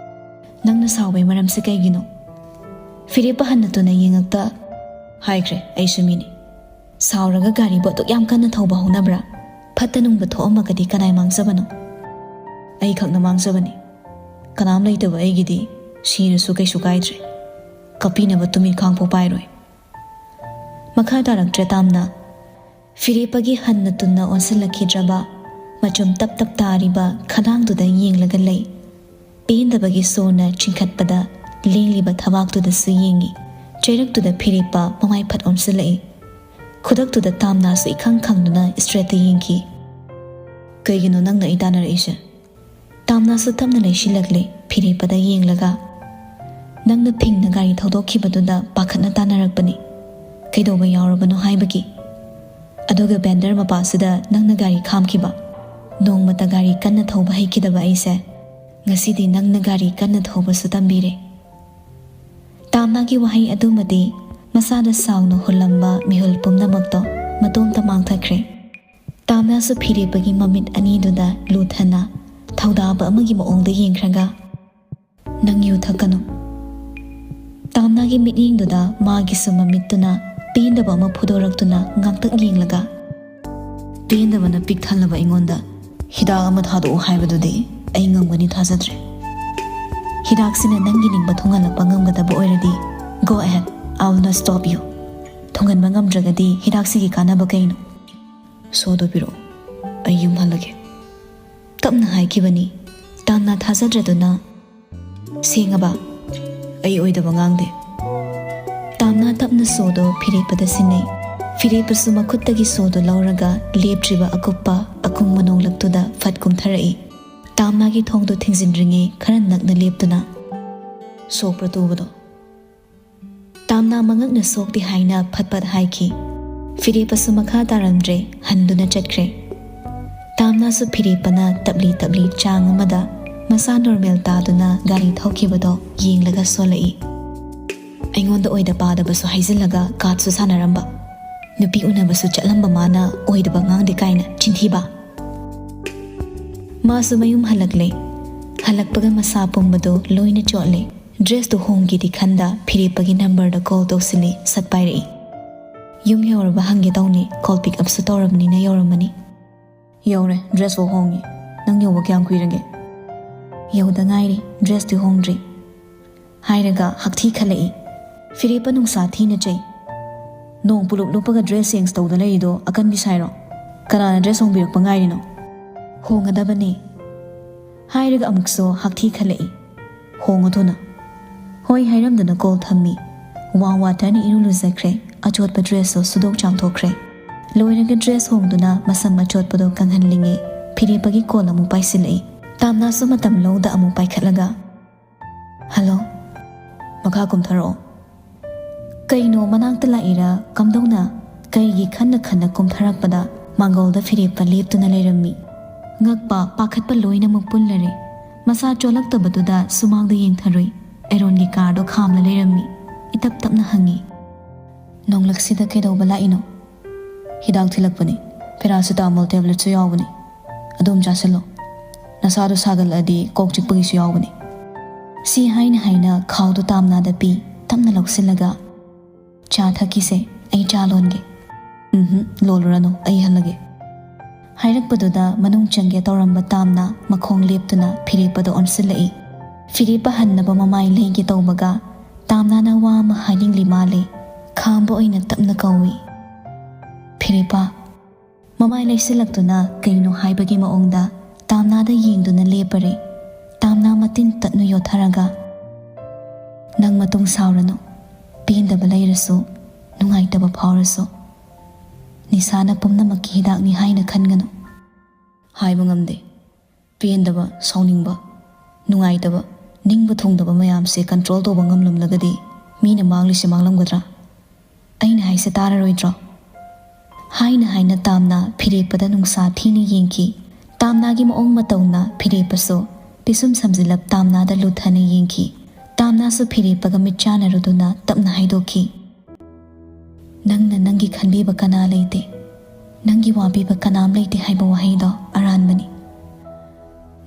"ꯅꯪꯅ ꯁꯥꯎꯕꯩ ꯃꯔꯝꯁꯦ ꯀꯩꯒꯤꯅꯣ?" ꯐꯤꯔꯦꯞꯄ ꯍꯟꯅ ꯇꯨꯅ ꯌꯦꯡꯉꯛꯇ, "ꯍꯥꯏꯈ꯭ꯔꯦ, ꯑꯩꯁꯨ ꯃꯤꯅꯤ꯫ ꯁꯥꯎꯔꯒ ꯒꯥꯔꯤꯕꯨ ꯑꯗꯨꯛ ꯌꯥꯝ ꯀꯟꯅ ꯊꯧꯕ ꯍꯧꯅꯕ꯭ꯔꯥ? ꯐꯠꯇ ꯅꯨꯡꯗ ꯊꯣꯛꯑꯝꯃꯒꯗꯤ ꯀꯅꯥꯏ ꯃꯥꯡꯖꯕꯅꯣ? ꯑꯩꯈꯛꯅ ꯃꯥꯡꯖꯕꯅꯤ꯫ ꯀꯅꯥꯝ ꯂꯩꯇꯕ ꯑꯩꯒꯤꯗꯤ ꯁꯤꯔꯁꯨ ꯀꯩꯁꯨ ꯀꯥꯏꯗ꯭ꯔꯦ꯫ ꯀꯞꯄꯤꯅꯕ ꯇꯨꯃꯤꯠ ꯈꯥꯡꯐꯥꯎ ꯄꯥꯏꯔꯣꯏ꯫" ꯃꯈꯥ ꯇꯥꯔꯛꯇ꯭ꯔꯦ ꯇꯥꯝꯅ꯫ ꯐꯤꯔꯦꯞꯄꯒꯤ ꯍꯟꯅ ꯇꯨꯟꯅ ꯑꯣꯟꯁꯤꯜꯂꯛꯈꯤꯗ꯭ꯔꯕ ꯃꯆꯨꯝ ꯇꯞ ꯇꯞ ꯇꯥꯔꯤꯕ ꯈꯗꯥꯡꯗꯨꯗ ꯌꯦꯡꯂꯒ ꯂꯩ꯫ ꯄꯦꯟꯗꯕꯒꯤ ꯁꯣꯔꯅ ꯆꯤꯡꯈꯠꯄꯗ ꯂꯦꯡꯂꯤꯕ ꯊꯕꯥꯛꯇꯨꯗꯁꯨ ꯌꯦꯡꯏ꯫ ꯆꯩꯔꯛꯇꯨꯗ ꯐꯤꯔꯦꯞꯄ ꯃꯃꯥꯏ ꯐꯠ ꯑꯣꯟꯁꯤꯜꯂꯛꯏ꯫ ꯈꯨꯗꯛꯇꯨꯗ ꯇꯥꯝꯅꯥꯁꯨ ꯏꯈꯪ ꯈꯪꯗꯨꯅ ꯏꯁꯇ꯭ꯔꯦꯠꯇ ꯌꯦꯡꯈꯤ꯫ "ꯀꯩꯒꯤꯅꯣ ꯅꯪꯅ ꯑꯩ ꯇꯥꯟꯅꯔꯛꯏꯁꯦ?" ꯇꯥꯝꯅꯥꯁꯨ ꯇꯞꯅ ꯂꯩꯁꯤꯜꯂꯛꯂꯦ ꯐꯤꯔꯦꯞꯄꯗ ꯌꯦꯡꯂꯒ꯫ ꯅꯪꯅ ꯐꯤꯡꯅ ꯒꯥꯔꯤ ꯊꯧꯗꯣꯛꯈꯤꯕꯗꯨꯗ ꯄꯥꯈꯠꯅ ꯇꯥꯟꯅꯔꯛꯄꯅꯤ꯫ ꯀꯩꯗꯧꯕ ꯌꯥꯎꯔꯕꯅꯣ ꯍꯥꯏꯕꯒꯤ꯫ ꯑꯗꯨꯒ ꯕꯦꯟꯗꯔ ꯃꯄꯥꯁꯤꯗ ꯅꯪꯅ ꯒꯥꯔꯤ ꯈꯥꯝꯈꯤꯕ꯫ ꯅꯣꯡꯃꯇ ꯒꯥꯔꯤ ꯀꯟꯅ ꯊꯧꯕ ꯍꯩꯈꯤꯗꯕ ꯑꯩꯁꯦ ꯉꯁꯤꯗꯤ ꯅꯪꯅ ꯒꯥꯔꯤ ꯀꯟꯅ ꯊꯧꯕꯁꯨ ꯇꯝꯕꯤꯔꯦ꯫ ꯇꯥꯝꯅꯥꯒꯤ ꯋꯥꯍꯩ ꯑꯗꯨꯃꯗꯤ ꯃꯁꯥꯗ ꯁꯥꯎꯅ ꯍꯨꯜꯂꯝꯕ ꯃꯤꯍꯨꯜ ꯄꯨꯝꯅꯃꯛꯇꯣ ꯃꯇꯣꯝꯇ ꯃꯥꯡꯊꯈ꯭ꯔꯦ꯫ ꯇꯥꯝꯅꯥꯁꯨ ꯐꯤꯔꯦꯞꯄꯒꯤ ꯃꯃꯤꯠ ꯑꯅꯤꯗꯨꯗ ꯂꯨꯊꯅ ꯊꯧꯗꯥꯕ ꯑꯃꯒꯤ ꯃꯑꯣꯡꯗ ꯌꯦꯡꯈ꯭ꯔꯒ, "ꯅꯪ ꯌꯨ ꯊꯛꯀꯅꯨ꯫" ꯇꯥꯝꯅꯥꯒꯤ ꯃꯤꯠꯌꯦꯡꯗꯨꯗ ꯃꯥꯒꯤꯁꯨ ꯃꯃꯤꯠꯇꯨꯅ ꯄꯦꯟꯗꯕ ꯑꯃ ꯐꯨꯗꯣꯔꯛꯇꯨꯅ ꯉꯥꯛꯇꯪ ꯌꯦꯡꯂꯒ, "ꯄꯦꯟꯗꯕꯅ ꯄꯤꯛ ꯊꯜꯂꯕ ꯑꯩꯉꯣꯟꯗ ꯍꯤꯗꯥꯛ ꯑꯃ ꯊꯥꯗꯣꯛꯎ ꯍꯥꯏꯕꯗꯨꯗꯤ ꯑꯩ ꯉꯝꯒꯅꯤ ꯊꯥꯖꯗ꯭ꯔꯦ꯫ ꯍꯤꯗꯥꯛꯁꯤꯅ ꯅꯪꯒꯤ ꯅꯤꯡꯕ ꯊꯨꯡꯍꯜꯂꯛꯄ ꯉꯝꯒꯗꯕ ꯑꯣꯏꯔꯗꯤ, go ahead, I will not stop you꯫ ꯊꯨꯡꯍꯟꯕ ꯉꯝꯗ꯭ꯔꯒꯗꯤ ꯍꯤꯗꯥꯛꯁꯤꯒꯤ ꯀꯥꯟꯅꯕ ꯀꯩꯅꯣ? ꯁꯣꯗꯣ ꯄꯤꯔꯛꯑꯣ, ꯑꯩ ꯌꯨꯝ ꯍꯜꯂꯒꯦ꯫" ꯇꯞꯅ ꯍꯥꯏꯈꯤꯕꯅꯤ꯫ ꯇꯥꯝꯅꯥ ꯊꯥꯖꯗ꯭ꯔꯗꯨꯅ, "ꯁꯦꯡꯉꯕ?" "ꯑꯩ ꯑꯣꯏꯗꯕ ꯉꯥꯡꯗꯦ꯫" ꯇꯥꯝꯅꯥ ꯇꯞꯅ ꯁꯣꯗꯣ ꯐꯤꯔꯦꯞꯄꯗ ꯁꯤꯟꯅꯩ꯫ ꯐꯤꯔꯦꯞꯄꯁꯨ ꯃꯈꯨꯠꯇꯒꯤ ꯁꯣꯗꯣ ꯂꯧꯔꯒ ꯂꯦꯞꯇ꯭ꯔꯤꯕ ꯑꯀꯨꯞꯄ ꯑꯀꯨꯡꯕ ꯅꯣꯡꯂꯛꯇꯨꯗ ꯐꯠ ꯀꯨꯝꯊꯔꯛꯏ꯫ ꯇꯥꯝꯅꯥꯒꯤ ꯊꯣꯡꯗꯣ ꯊꯤꯡꯖꯤꯟꯗ꯭ꯔꯤꯉꯩ ꯈꯔ ꯅꯛꯅ ꯂꯦꯞꯇꯨꯅ, "ꯁꯣꯛꯄ꯭ꯔꯥ ꯇꯨꯕꯗꯣ?" ꯇꯥꯝꯅꯥ ꯃꯉꯛꯅ ꯁꯣꯛꯇꯦ ꯍꯥꯏꯅ ꯐꯠ ꯐꯠ ꯍꯥꯏꯈꯤ꯫ ꯐꯤꯔꯦꯞꯄꯁꯨ ꯃꯈꯥ ꯇꯥꯔꯝꯗ꯭ꯔꯦ, ꯍꯟꯗꯨꯅ ꯆꯠꯈ꯭ꯔꯦ꯫ ꯇꯥꯝꯅꯥꯁꯨ ꯐꯤꯔꯦꯞꯄꯅ ꯇꯞꯂꯤ ꯇꯞꯂꯤ ꯆꯥꯡ ꯑꯃꯗ ꯃꯁꯥ ꯅꯣꯔꯃꯦꯜ ꯇꯥꯗꯨꯅ ꯒꯥꯔꯤ ꯊꯧꯈꯤꯕꯗꯣ ꯌꯦꯡꯂꯒ ꯁꯣꯜꯂꯛꯏ꯫ ꯑꯩꯉꯣꯟꯗ ꯑꯣꯏꯗ ꯄꯥꯗꯕꯁꯨ ꯍꯥꯏꯖꯤꯜꯂꯒ ꯀꯥꯔꯗꯁꯨ ꯁꯥꯟꯅꯔꯝꯕ, ꯅꯨꯄꯤ ꯎꯅꯕꯁꯨ ꯆꯠꯂꯝꯕ ꯃꯥꯅ ꯑꯣꯏꯗꯕ ꯉꯥꯡꯗꯦ ꯀꯥꯏꯅ ꯆꯤꯟꯊꯤꯕ꯫ ꯃꯥꯁꯨ ꯃꯌꯨꯝ ꯍꯜꯂꯛꯂꯦ꯫ ꯍꯜꯂꯛꯄꯒ ꯃꯁꯥ ꯄꯨꯝꯕꯗꯣ ꯂꯣꯏꯅ ꯆꯣꯠꯂꯦ꯫ ꯗ꯭ꯔꯦꯁꯇꯨ ꯍꯣꯡꯒꯦꯗꯤ ꯈꯟꯗ ꯐꯤꯔꯦꯞꯄꯒꯤ ꯅꯝꯕꯔꯗ ꯀꯣꯜ ꯇꯧꯁꯤꯜꯂꯤ꯫ ꯁꯠ ꯄꯥꯏꯔꯛꯏ꯫ "ꯌꯨꯝ ꯌꯧꯔꯕ ꯍꯪꯒꯦ ꯇꯧꯅꯤ, ꯀꯣꯜ ꯄꯤꯛ ꯑꯞꯁꯨ ꯇꯧꯔꯕꯅꯤꯅ ꯌꯧꯔꯝꯃꯅꯤ꯫" "ꯌꯧꯔꯦ, ꯗ꯭ꯔꯦꯁꯐꯥꯎ ꯍꯣꯡꯉꯤ꯫ ꯅꯪ ꯌꯧꯕ ꯀꯌꯥꯝ ꯀꯨꯏꯔꯒꯦ?" "ꯌꯧꯗ ꯉꯥꯏꯔꯤ, ꯗ꯭ꯔꯦꯁꯇꯤ ꯍꯣꯡꯗ꯭ꯔꯤ꯫" ꯍꯥꯏꯔꯒ ꯍꯛꯊꯤ ꯈꯜꯂꯛꯏ꯫ ꯐꯤꯔꯦꯞꯄ ꯅꯨꯡꯁꯥ ꯊꯤꯅ ꯆꯩ꯫ "ꯅꯣꯡ ꯄꯨꯂꯨꯞ ꯂꯨꯞꯄꯒ ꯗ꯭ꯔꯦꯁ ꯆꯦꯟꯖ ꯇꯧꯗ ꯂꯩꯔꯤꯗꯣ ꯑꯀꯟꯕꯤ ꯁꯥꯏꯔꯣ? ꯀꯅꯥꯅ ꯗ꯭ꯔꯦꯁ ꯍꯣꯡꯕꯤꯔꯛꯄ ꯉꯥꯏꯔꯤꯅꯣ?" "ꯍꯣꯡꯒꯗꯕꯅꯦ꯫" ꯍꯥꯏꯔꯒ ꯑꯃꯨꯛꯁꯨ ꯍꯛꯊꯤ ꯈꯜꯂꯛꯏ꯫ "ꯍꯣꯡꯉꯨ ꯊꯨꯅ꯫" ꯍꯣꯏ ꯍꯥꯏꯔꯝꯗꯅ ꯀꯣꯜ ꯊꯝꯃꯤ꯫ ꯋꯥꯝ ꯋꯥꯇꯔꯅ ꯏꯔꯨ ꯂꯨꯖꯈ꯭ꯔꯦ꯫ ꯑꯆꯣꯠꯄ ꯗ꯭ꯔꯦꯁꯁꯨ ꯁꯨꯗꯣꯛ ꯆꯥꯝꯊꯣꯛꯈ꯭ꯔꯦ꯫ ꯂꯣꯏꯔꯒ ꯗ꯭ꯔꯦꯁ ꯍꯣꯡꯗꯨꯅ ꯃꯁꯝ ꯑꯆꯣꯠꯄꯗꯣ ꯀꯪꯍꯜꯂꯤꯉꯩ ꯐꯤꯔꯦꯞꯄꯒꯤ ꯀꯣꯜ ꯑꯃꯨꯛ ꯄꯥꯏꯁꯤꯜꯂꯛꯏ꯫ ꯇꯥꯝꯅꯥꯁꯨ ꯃꯇꯝ ꯂꯧꯗ ꯑꯃꯨꯛ ꯄꯥꯏꯈꯠꯂꯒ, "ꯍꯜꯂꯣ?" ꯃꯈꯥ ꯀꯨꯝꯊꯔꯛꯑꯣ꯫ ꯀꯩꯅꯣ, ꯃꯅꯥꯛꯇ ꯂꯥꯛꯏꯔꯥ? ꯀꯝꯗꯧꯅ? ꯀꯩꯒꯤ ꯈꯟꯅ ꯈꯟꯅ ꯀꯨꯝꯊꯔꯛꯄꯗ ꯃꯥꯡꯒꯣꯜꯗ ꯐꯤꯔꯦꯞꯄ ꯂꯦꯞꯇꯨꯅ ꯂꯩꯔꯝꯃꯤ꯫ ꯉꯛꯄ, ꯄꯥꯈꯠꯄ ꯂꯣꯏꯅꯃꯛ ꯄꯨꯜꯂꯔꯦ꯫ ꯃꯁꯥ ꯆꯣꯜꯂꯛꯇꯕꯗꯨꯗ ꯁꯨꯃꯥꯡꯗ ꯌꯦꯡꯊꯔꯨꯏ꯫ ꯑꯦꯔꯣꯟꯒꯤ ꯀꯥꯔꯗꯣ ꯈꯥꯝꯂ ꯂꯩꯔꯝꯃꯤ꯫ ꯏꯇꯞ ꯇꯞꯅ ꯍꯪꯉꯤ, "ꯅꯣꯡꯂꯛꯁꯤꯗ ꯀꯩꯗꯧꯕ ꯂꯥꯛꯏꯅꯣ?" "ꯍꯤꯗꯥꯛ ꯊꯤꯜꯂꯛꯄꯅꯤ꯫ ꯄꯦꯔꯥꯁꯤꯇꯥꯃꯣꯜ ꯇꯦꯕ꯭ꯂꯦꯠꯁꯨ ꯌꯥꯎꯕꯅꯤ꯫ ꯑꯗꯨꯝ ꯆꯥꯁꯤꯜꯂꯣ꯫ ꯅꯁꯥꯗꯣ ꯁꯥꯒꯠꯂꯛꯑꯗꯤ ꯀꯣꯛ ꯆꯤꯛꯄꯒꯤꯁꯨ ꯌꯥꯎꯕꯅꯤ꯫" ꯁꯤ ꯍꯥꯏꯅ ꯍꯥꯏꯅ ꯈꯥꯎꯗꯨ ꯇꯥꯝꯅꯥꯗ ꯄꯤ꯫ ꯇꯞꯅ ꯂꯧꯁꯤꯜꯂꯒ, "ꯆꯥ ꯊꯛꯈꯤꯁꯦ, ꯑꯩ ꯆꯥ ꯂꯣꯟꯒꯦ꯫" "ꯎꯝꯍꯨꯝ, ꯂꯣꯜꯂꯨꯔꯅꯨ, ꯑꯩ ꯍꯜꯂꯒꯦ꯫" ꯍꯥꯏꯔꯛꯄꯗꯨꯗ ꯃꯅꯨꯡ ꯆꯪꯒꯦ ꯇꯧꯔꯝꯕ ꯇꯥꯝꯅꯥ ꯃꯈꯣꯡ ꯂꯦꯞꯇꯨꯅ ꯐꯤꯔꯦꯞꯄꯗ ꯑꯣꯟꯁꯤꯜꯂꯛꯏ꯫ ꯐꯤꯔꯦꯞꯄ ꯍꯟꯅꯕ ꯃꯃꯥꯏ ꯂꯩꯒꯦ ꯇꯧꯕꯒ ꯇꯥꯝꯅꯥꯅ ꯋꯥ ꯑꯃ ꯍꯥꯏꯅꯤꯡꯂꯤ ꯃꯥꯜꯂꯦ꯫ ꯈꯥꯝꯕ ꯑꯣꯏꯅ ꯇꯞꯅ ꯀꯧꯏ, "ꯐꯤꯔꯦꯞꯄ꯫" ꯃꯃꯥꯏ ꯂꯩꯁꯤꯜꯂꯛꯇꯨꯅ ꯀꯩꯅꯣ ꯍꯥꯏꯕꯒꯤ ꯃꯑꯣꯡꯗ ꯇꯥꯝꯅꯥꯗ ꯌꯦꯡꯗꯨꯅ ꯂꯦꯞꯄꯔꯦ꯫ ꯇꯥꯝꯅꯥ ꯃꯇꯤꯟ ꯇꯠꯅ ꯌꯣꯠꯊꯔꯒ, "ꯅꯪ ꯃꯇꯨꯡ ꯁꯥꯎꯔꯅꯨ꯫ ꯄꯦꯟꯗꯕ ꯂꯩꯔꯁꯨ, ꯅꯨꯡꯉꯥꯏꯇꯕ ꯐꯥꯎꯔꯁꯨ, ꯅꯤꯁꯥꯅ ꯄꯨꯝꯅꯃꯛꯀꯤ ꯍꯤꯗꯥꯛꯅꯤ ꯍꯥꯏꯅ ꯈꯟꯒꯅꯨ꯫" "ꯍꯥꯏꯕ ꯉꯝꯗꯦ꯫ ꯄꯦꯟꯗꯕ, ꯁꯥꯎꯅꯤꯡꯕ, ꯅꯨꯡꯉꯥꯏꯇꯕ, ꯅꯤꯡꯕ ꯊꯨꯡꯗꯕ ꯃꯌꯥꯝꯁꯦ ꯀꯟꯇ꯭ꯔꯣꯜ ꯇꯧꯕ ꯉꯝꯂꯝꯂꯒꯗꯤ ꯃꯤꯅ ꯃꯥꯡꯂꯤꯁꯦ ꯃꯥꯡꯂꯝꯒꯗ꯭ꯔꯥ? ꯑꯩꯅ ꯍꯥꯏꯁꯦ ꯇꯥꯔꯔꯣꯏꯗ꯭ꯔꯣ?" ꯍꯥꯏꯅ ꯍꯥꯏꯅ ꯇꯥꯝꯅꯥ ꯐꯤꯔꯦꯞꯄꯗ ꯅꯨꯡꯁꯥ ꯊꯤꯅ ꯌꯦꯡꯈꯤ꯫ ꯇꯥꯝꯅꯥꯒꯤ ꯃꯑꯣꯡ ꯃꯇꯧꯅ ꯐꯤꯔꯦꯞꯄꯁꯨ ꯄꯤꯁꯨꯝ ꯁꯝꯖꯤꯜꯂꯞ ꯇꯥꯝꯅꯥꯗ ꯂꯨꯊꯅ ꯌꯦꯡꯈꯤ꯫ ꯇꯥꯝꯅꯥꯁꯨ ꯐꯤꯔꯦꯞꯄꯒ ꯃꯤꯠ ꯆꯥꯟꯅꯔꯨꯗꯨꯅ ꯇꯞꯅ ꯍꯥꯏꯗꯣꯛꯈꯤ, "ꯅꯪꯅ ꯅꯪꯒꯤ ꯈꯟꯕꯤꯕ ꯀꯅꯥ ꯂꯩꯇꯦ, ꯅꯪꯒꯤ ꯋꯥꯕꯤꯕ ꯀꯅꯥꯝ ꯂꯩꯇꯦ ꯍꯥꯏꯕ ꯋꯥꯍꯩꯗꯣ ꯑꯔꯥꯟꯕꯅꯤ꯫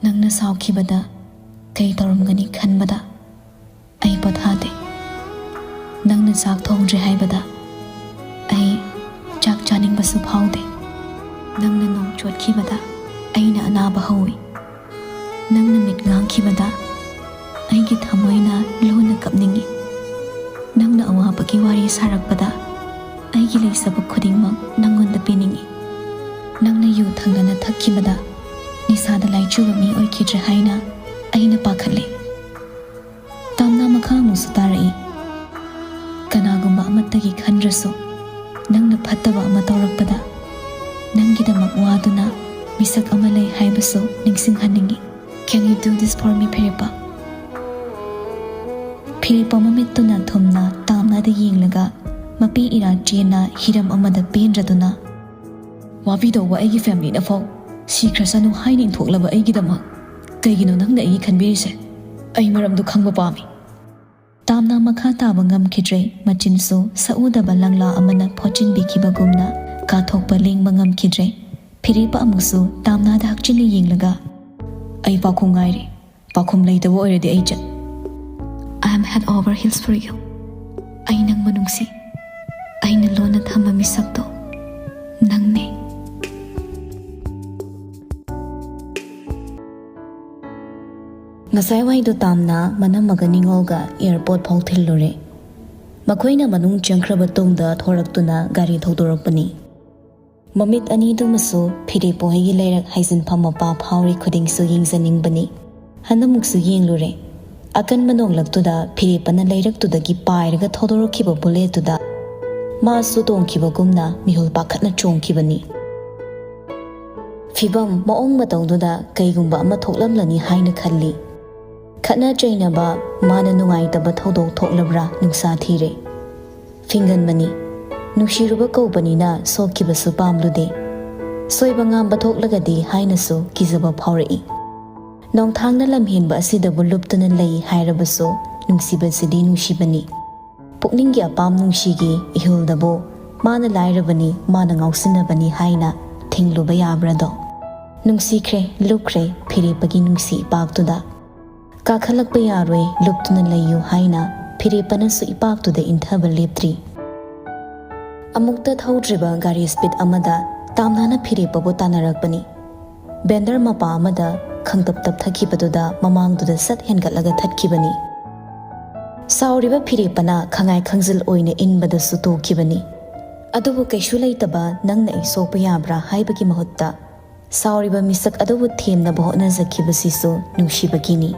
ꯅꯪꯅ ꯁꯥꯎꯈꯤꯕꯗ ꯀꯩ ꯇꯧꯔꯝꯒꯅꯤ ꯈꯟꯕꯗ ꯑꯩ ꯄꯣꯊꯥꯗꯦ꯫ ꯅꯪꯅ ꯆꯥꯛ ꯊꯣꯡꯗ꯭ꯔꯦ ꯍꯥꯏꯕꯗ ꯑꯩ ꯆꯥꯛ ꯆꯥꯅꯤꯡꯕꯁꯨ ꯐꯥꯎꯗꯦ꯫ ꯅꯪꯅ ꯅꯣꯡ ꯆꯣꯠꯈꯤꯕꯗ ꯑꯩꯅ ꯑꯅꯥꯕ ꯍꯧꯏ꯫ ꯅꯪꯅ ꯃꯤꯠ ꯉꯥꯡꯈꯤꯕꯗ ꯑꯩꯒꯤ ꯊꯃꯣꯏꯅ ꯂꯣꯟꯅ ꯀꯞꯅꯤꯡꯏ꯫ ꯅꯪꯅ ꯑꯋꯥꯕꯒꯤ ꯋꯥꯔꯤ ꯁꯥꯔꯛꯄꯗ ꯑꯩꯒꯤ ꯂꯩꯖꯕ ꯈꯨꯗꯤꯡꯃꯛ ꯅꯪꯉꯣꯟꯗ ꯄꯤꯅꯤꯡꯏ꯫ ꯅꯪꯅ ꯌꯨ ꯊꯪꯅꯅ ꯊꯛꯈꯤꯕꯗ ꯅꯤꯁꯥꯗ ꯂꯥꯏꯆꯨꯕ ꯃꯤ ꯑꯣꯏꯈꯤꯗ꯭ꯔꯦ ꯍꯥꯏꯅ ꯑꯩꯅ ꯄꯥꯈꯠꯂꯤ꯫" ꯇꯥꯝꯅꯥ ꯃꯈꯥ ꯑꯃꯨꯛꯁꯨ ꯇꯥꯔꯛꯏ, "ꯀꯅꯥꯒꯨꯝꯕ ꯑꯃꯠꯇꯒꯤ ꯈꯟꯗ꯭ꯔꯁꯨ ꯅꯪꯅ ꯐꯠꯇꯕ ꯑꯃ ꯇꯧꯔꯛꯄꯗ ꯅꯪꯒꯤꯗꯃꯛ ꯋꯥꯗꯨꯅ ꯃꯤꯁꯛ ꯑꯃ ꯂꯩ ꯍꯥꯏꯕꯁꯨ ꯅꯤꯡꯁꯤꯡꯍꯟꯅꯤꯡꯏ꯫ Can you do this for me, ꯐꯤꯔꯦꯞꯄ?" ꯐꯤꯔꯦꯞꯄ ꯃꯃꯤꯠꯇꯨꯅ ꯊꯨꯝꯅ ꯇꯥꯝꯅꯥꯗ ꯌꯦꯡꯂꯒ ꯃꯄꯤ ꯏꯔꯥ ꯆꯦꯟꯅ ꯍꯤꯔꯝ ꯑꯃꯗ ꯄꯦꯟꯗ꯭ꯔꯗꯨꯅ, "ꯋꯥꯕꯤꯗꯧꯕ ꯑꯩꯒꯤ ꯐꯦꯃꯤꯂꯤꯅ ꯐꯥꯎ ꯁꯤꯈ꯭ꯔꯁꯅꯨ ꯍꯥꯏꯅ ꯏꯟꯊꯣꯛꯂꯕ ꯑꯩꯒꯤꯗꯃꯛ ꯀꯩꯒꯤꯅꯣ ꯅꯪꯅ ꯑꯩꯒꯤ ꯈꯟꯕꯤꯔꯤꯁꯦ? ꯑꯩ ꯃꯔꯝꯗꯨ ꯈꯪꯕ ꯄꯥꯝꯃꯤ꯫" ꯇꯥꯝꯅꯥ ꯃꯈꯥ ꯇꯥꯕ ꯉꯝꯈꯤꯗ꯭ꯔꯦ꯫ ꯃꯆꯤꯟꯁꯨ ꯁꯛꯎꯗꯕ ꯂꯪꯂꯥ ꯑꯃꯅ ꯐꯣꯠꯆꯤꯟꯕꯤꯈꯤꯕꯒꯨꯝꯅ ꯀꯥꯊꯣꯛꯄ ꯂꯦꯡꯕ ꯉꯝꯈꯤꯗ꯭ꯔꯦ꯫ ꯐꯤꯔꯦꯞꯄ ꯑꯃꯨꯛꯁꯨ ꯇꯥꯝꯅꯥꯗ ꯍꯛꯆꯤꯟꯅ ꯌꯦꯡꯂꯒ, "ꯑꯩ ꯄꯥꯎꯈꯨꯝ ꯉꯥꯏꯔꯤ꯫ ꯄꯥꯎꯈꯨꯝ ꯂꯩꯇꯕ ꯑꯣꯏꯔꯗꯤ ꯑꯩ ꯆꯠ-" "I am head over heels for you꯫ ꯑꯩ ꯅꯪꯕꯨ ꯅꯨꯡꯁꯤ꯫ ꯑꯩꯅ ꯂꯣꯟꯅ ꯊꯝꯕ ꯃꯤꯁꯛꯇꯣ ꯅꯪꯅꯦ꯫" ꯉꯁꯥꯏꯋꯥꯏꯗꯣ ꯇꯥꯝꯅꯥ ꯃꯅꯝꯃꯒ ꯅꯤꯉꯣꯜꯒ ꯑꯦꯌꯔꯄꯣꯔꯠ ꯐꯥꯎ ꯊꯤꯜꯂꯨꯔꯦ꯫ ꯃꯈꯣꯏꯅ ꯃꯅꯨꯡ ꯆꯪꯈ꯭ꯔꯕ ꯇꯨꯡꯗ ꯊꯣꯔꯛꯇꯨꯅ ꯒꯥꯔꯤ ꯊꯧꯗꯣꯔꯛꯄꯅꯤ꯫ ꯃꯃꯤꯠ ꯑꯅꯤꯗꯨꯃꯁꯨ ꯐꯤꯔꯦꯞꯄ ꯍꯣꯏꯒꯤ ꯂꯩꯔꯛ ꯍꯥꯏꯖꯤꯟꯐꯝ ꯃꯄꯥ ꯐꯥꯎꯔꯤ ꯈꯨꯗꯤꯡꯁꯨ ꯌꯦꯡꯖꯅꯤꯡꯕꯅꯤ꯫ ꯍꯟꯗꯃꯨꯛꯁꯨ ꯌꯦꯡꯂꯨꯔꯦ꯫ ꯑꯀꯟꯕ ꯅꯣꯡꯂꯛꯇꯨꯗ ꯐꯤꯔꯦꯞꯄꯅ ꯂꯩꯔꯛꯇꯨꯗꯒꯤ ꯄꯥꯏꯔꯒ ꯊꯧꯗꯣꯔꯛꯈꯤꯕ ꯕꯨꯂꯦꯠꯇꯨꯗ ꯃꯥꯁꯨ ꯇꯣꯡꯈꯤꯕꯒꯨꯝꯅ ꯃꯤꯍꯨꯜ ꯄꯥꯈꯠꯅ ꯆꯣꯡꯈꯤꯕꯅꯤ꯫ ꯐꯤꯕꯝ ꯃꯑꯣꯡ ꯃꯇꯧꯗꯨꯗ ꯀꯩꯒꯨꯝꯕ ꯑꯃ ꯊꯣꯛꯂꯝꯂꯅꯤ ꯍꯥꯏꯅ ꯈꯜꯂꯤ꯫ ꯈꯠꯅ ꯆꯩꯅꯕ, ꯃꯥꯅ ꯅꯨꯡꯉꯥꯏꯇꯕ ꯊꯧꯗꯣꯛ ꯊꯣꯛꯂꯕ꯭ꯔꯥ ꯅꯨꯡꯁꯥ ꯊꯤꯔꯦ꯫ ꯐꯤꯡꯒꯟꯕꯅꯤ꯫ ꯅꯨꯡꯁꯤꯔꯨꯕ ꯀꯧꯕꯅꯤꯅ ꯁꯣꯛꯈꯤꯕꯁꯨ ꯄꯥꯝꯂꯨꯗꯦ꯫ ꯁꯣꯏꯕ ꯉꯥꯝꯕ ꯊꯣꯛꯂꯒꯗꯤ ꯍꯥꯏꯅꯁꯨ ꯀꯤꯖꯕ ꯐꯥꯎꯔꯛꯏ꯫ ꯅꯣꯡꯊꯥꯡꯅ ꯂꯝꯍꯦꯟꯕ ꯑꯁꯤꯗꯕꯨ ꯂꯨꯞꯇꯨꯅ ꯂꯩ ꯍꯥꯏꯔꯕꯁꯨ ꯅꯨꯡꯁꯤꯕꯁꯤꯗꯤ ꯅꯨꯡꯁꯤꯕꯅꯤ꯫ ꯄꯨꯛꯅꯤꯡꯒꯤ ꯑꯄꯥꯝ ꯅꯨꯡꯁꯤꯒꯤ ꯏꯍꯨꯜꯗꯕꯨ ꯃꯥꯅ ꯂꯥꯏꯔꯕꯅꯤ, ꯃꯥꯅ ꯉꯥꯎꯁꯤꯟꯅꯕꯅꯤ ꯍꯥꯏꯅ ꯊꯤꯡꯂꯨꯕ ꯌꯥꯕ꯭ꯔꯥꯗꯣ? ꯅꯨꯡꯁꯤꯈ꯭ꯔꯦ, ꯂꯨꯞꯈ꯭ꯔꯦ ꯐꯤꯔꯦꯞꯄꯒꯤ ꯅꯨꯡꯁꯤ ꯏꯄꯥꯛꯇꯨꯗ꯫ ꯀꯥꯈꯠꯂꯛꯄ ꯌꯥꯔꯣꯏ, ꯂꯨꯞꯇꯨꯅ ꯂꯩꯌꯨ ꯍꯥꯏꯅ ꯐꯤꯔꯦꯞꯄꯅꯁꯨ ꯏꯄꯥꯛꯇꯨꯗ ꯏꯟꯊꯕ ꯂꯦꯞꯇ꯭ꯔꯤ꯫ ꯑꯃꯨꯛꯇ ꯊꯧꯗ꯭ꯔꯤꯕ ꯒꯥꯔꯤ ꯁ꯭ꯄꯤꯗ ꯑꯃꯗ ꯇꯥꯝꯅꯥꯅ ꯐꯤꯔꯦꯞꯄꯕꯨ ꯇꯥꯟꯅꯔꯛꯄꯅꯤ꯫ ꯕꯦꯟꯗꯔ ꯃꯄꯥ ꯑꯃꯗ ꯈꯪꯇꯞ ꯇꯞꯊꯈꯤꯕꯗꯨꯗ ꯃꯃꯥꯡꯗꯨꯗ ꯁꯠ ꯍꯦꯟꯒꯠꯂꯒ ꯊꯠꯈꯤꯕꯅꯤ꯫ ꯁꯥꯎꯔꯤꯕ ꯐꯤꯔꯦꯞꯄꯅ ꯈꯉꯥꯏ ꯈꯪꯖꯤꯜ ꯑꯣꯏꯅ ꯏꯟꯕꯗꯁꯨ ꯇꯣꯛꯈꯤꯕꯅꯤ꯫ ꯑꯗꯨꯕꯨ ꯀꯩꯁꯨ ꯂꯩꯇꯕ ꯅꯪꯅ ꯑꯩ ꯁꯣꯛꯄ ꯌꯥꯕ꯭ꯔꯥ ꯍꯥꯏꯕꯒꯤ ꯃꯍꯨꯠꯇ ꯁꯥꯎꯔꯤꯕ ꯃꯤꯁꯛ ꯑꯗꯨꯕꯨ ꯊꯦꯝꯅꯕ ꯍꯣꯠꯅꯖꯈꯤꯕꯁꯤꯁꯨ ꯅꯨꯡꯁꯤꯕꯒꯤꯅꯤ꯫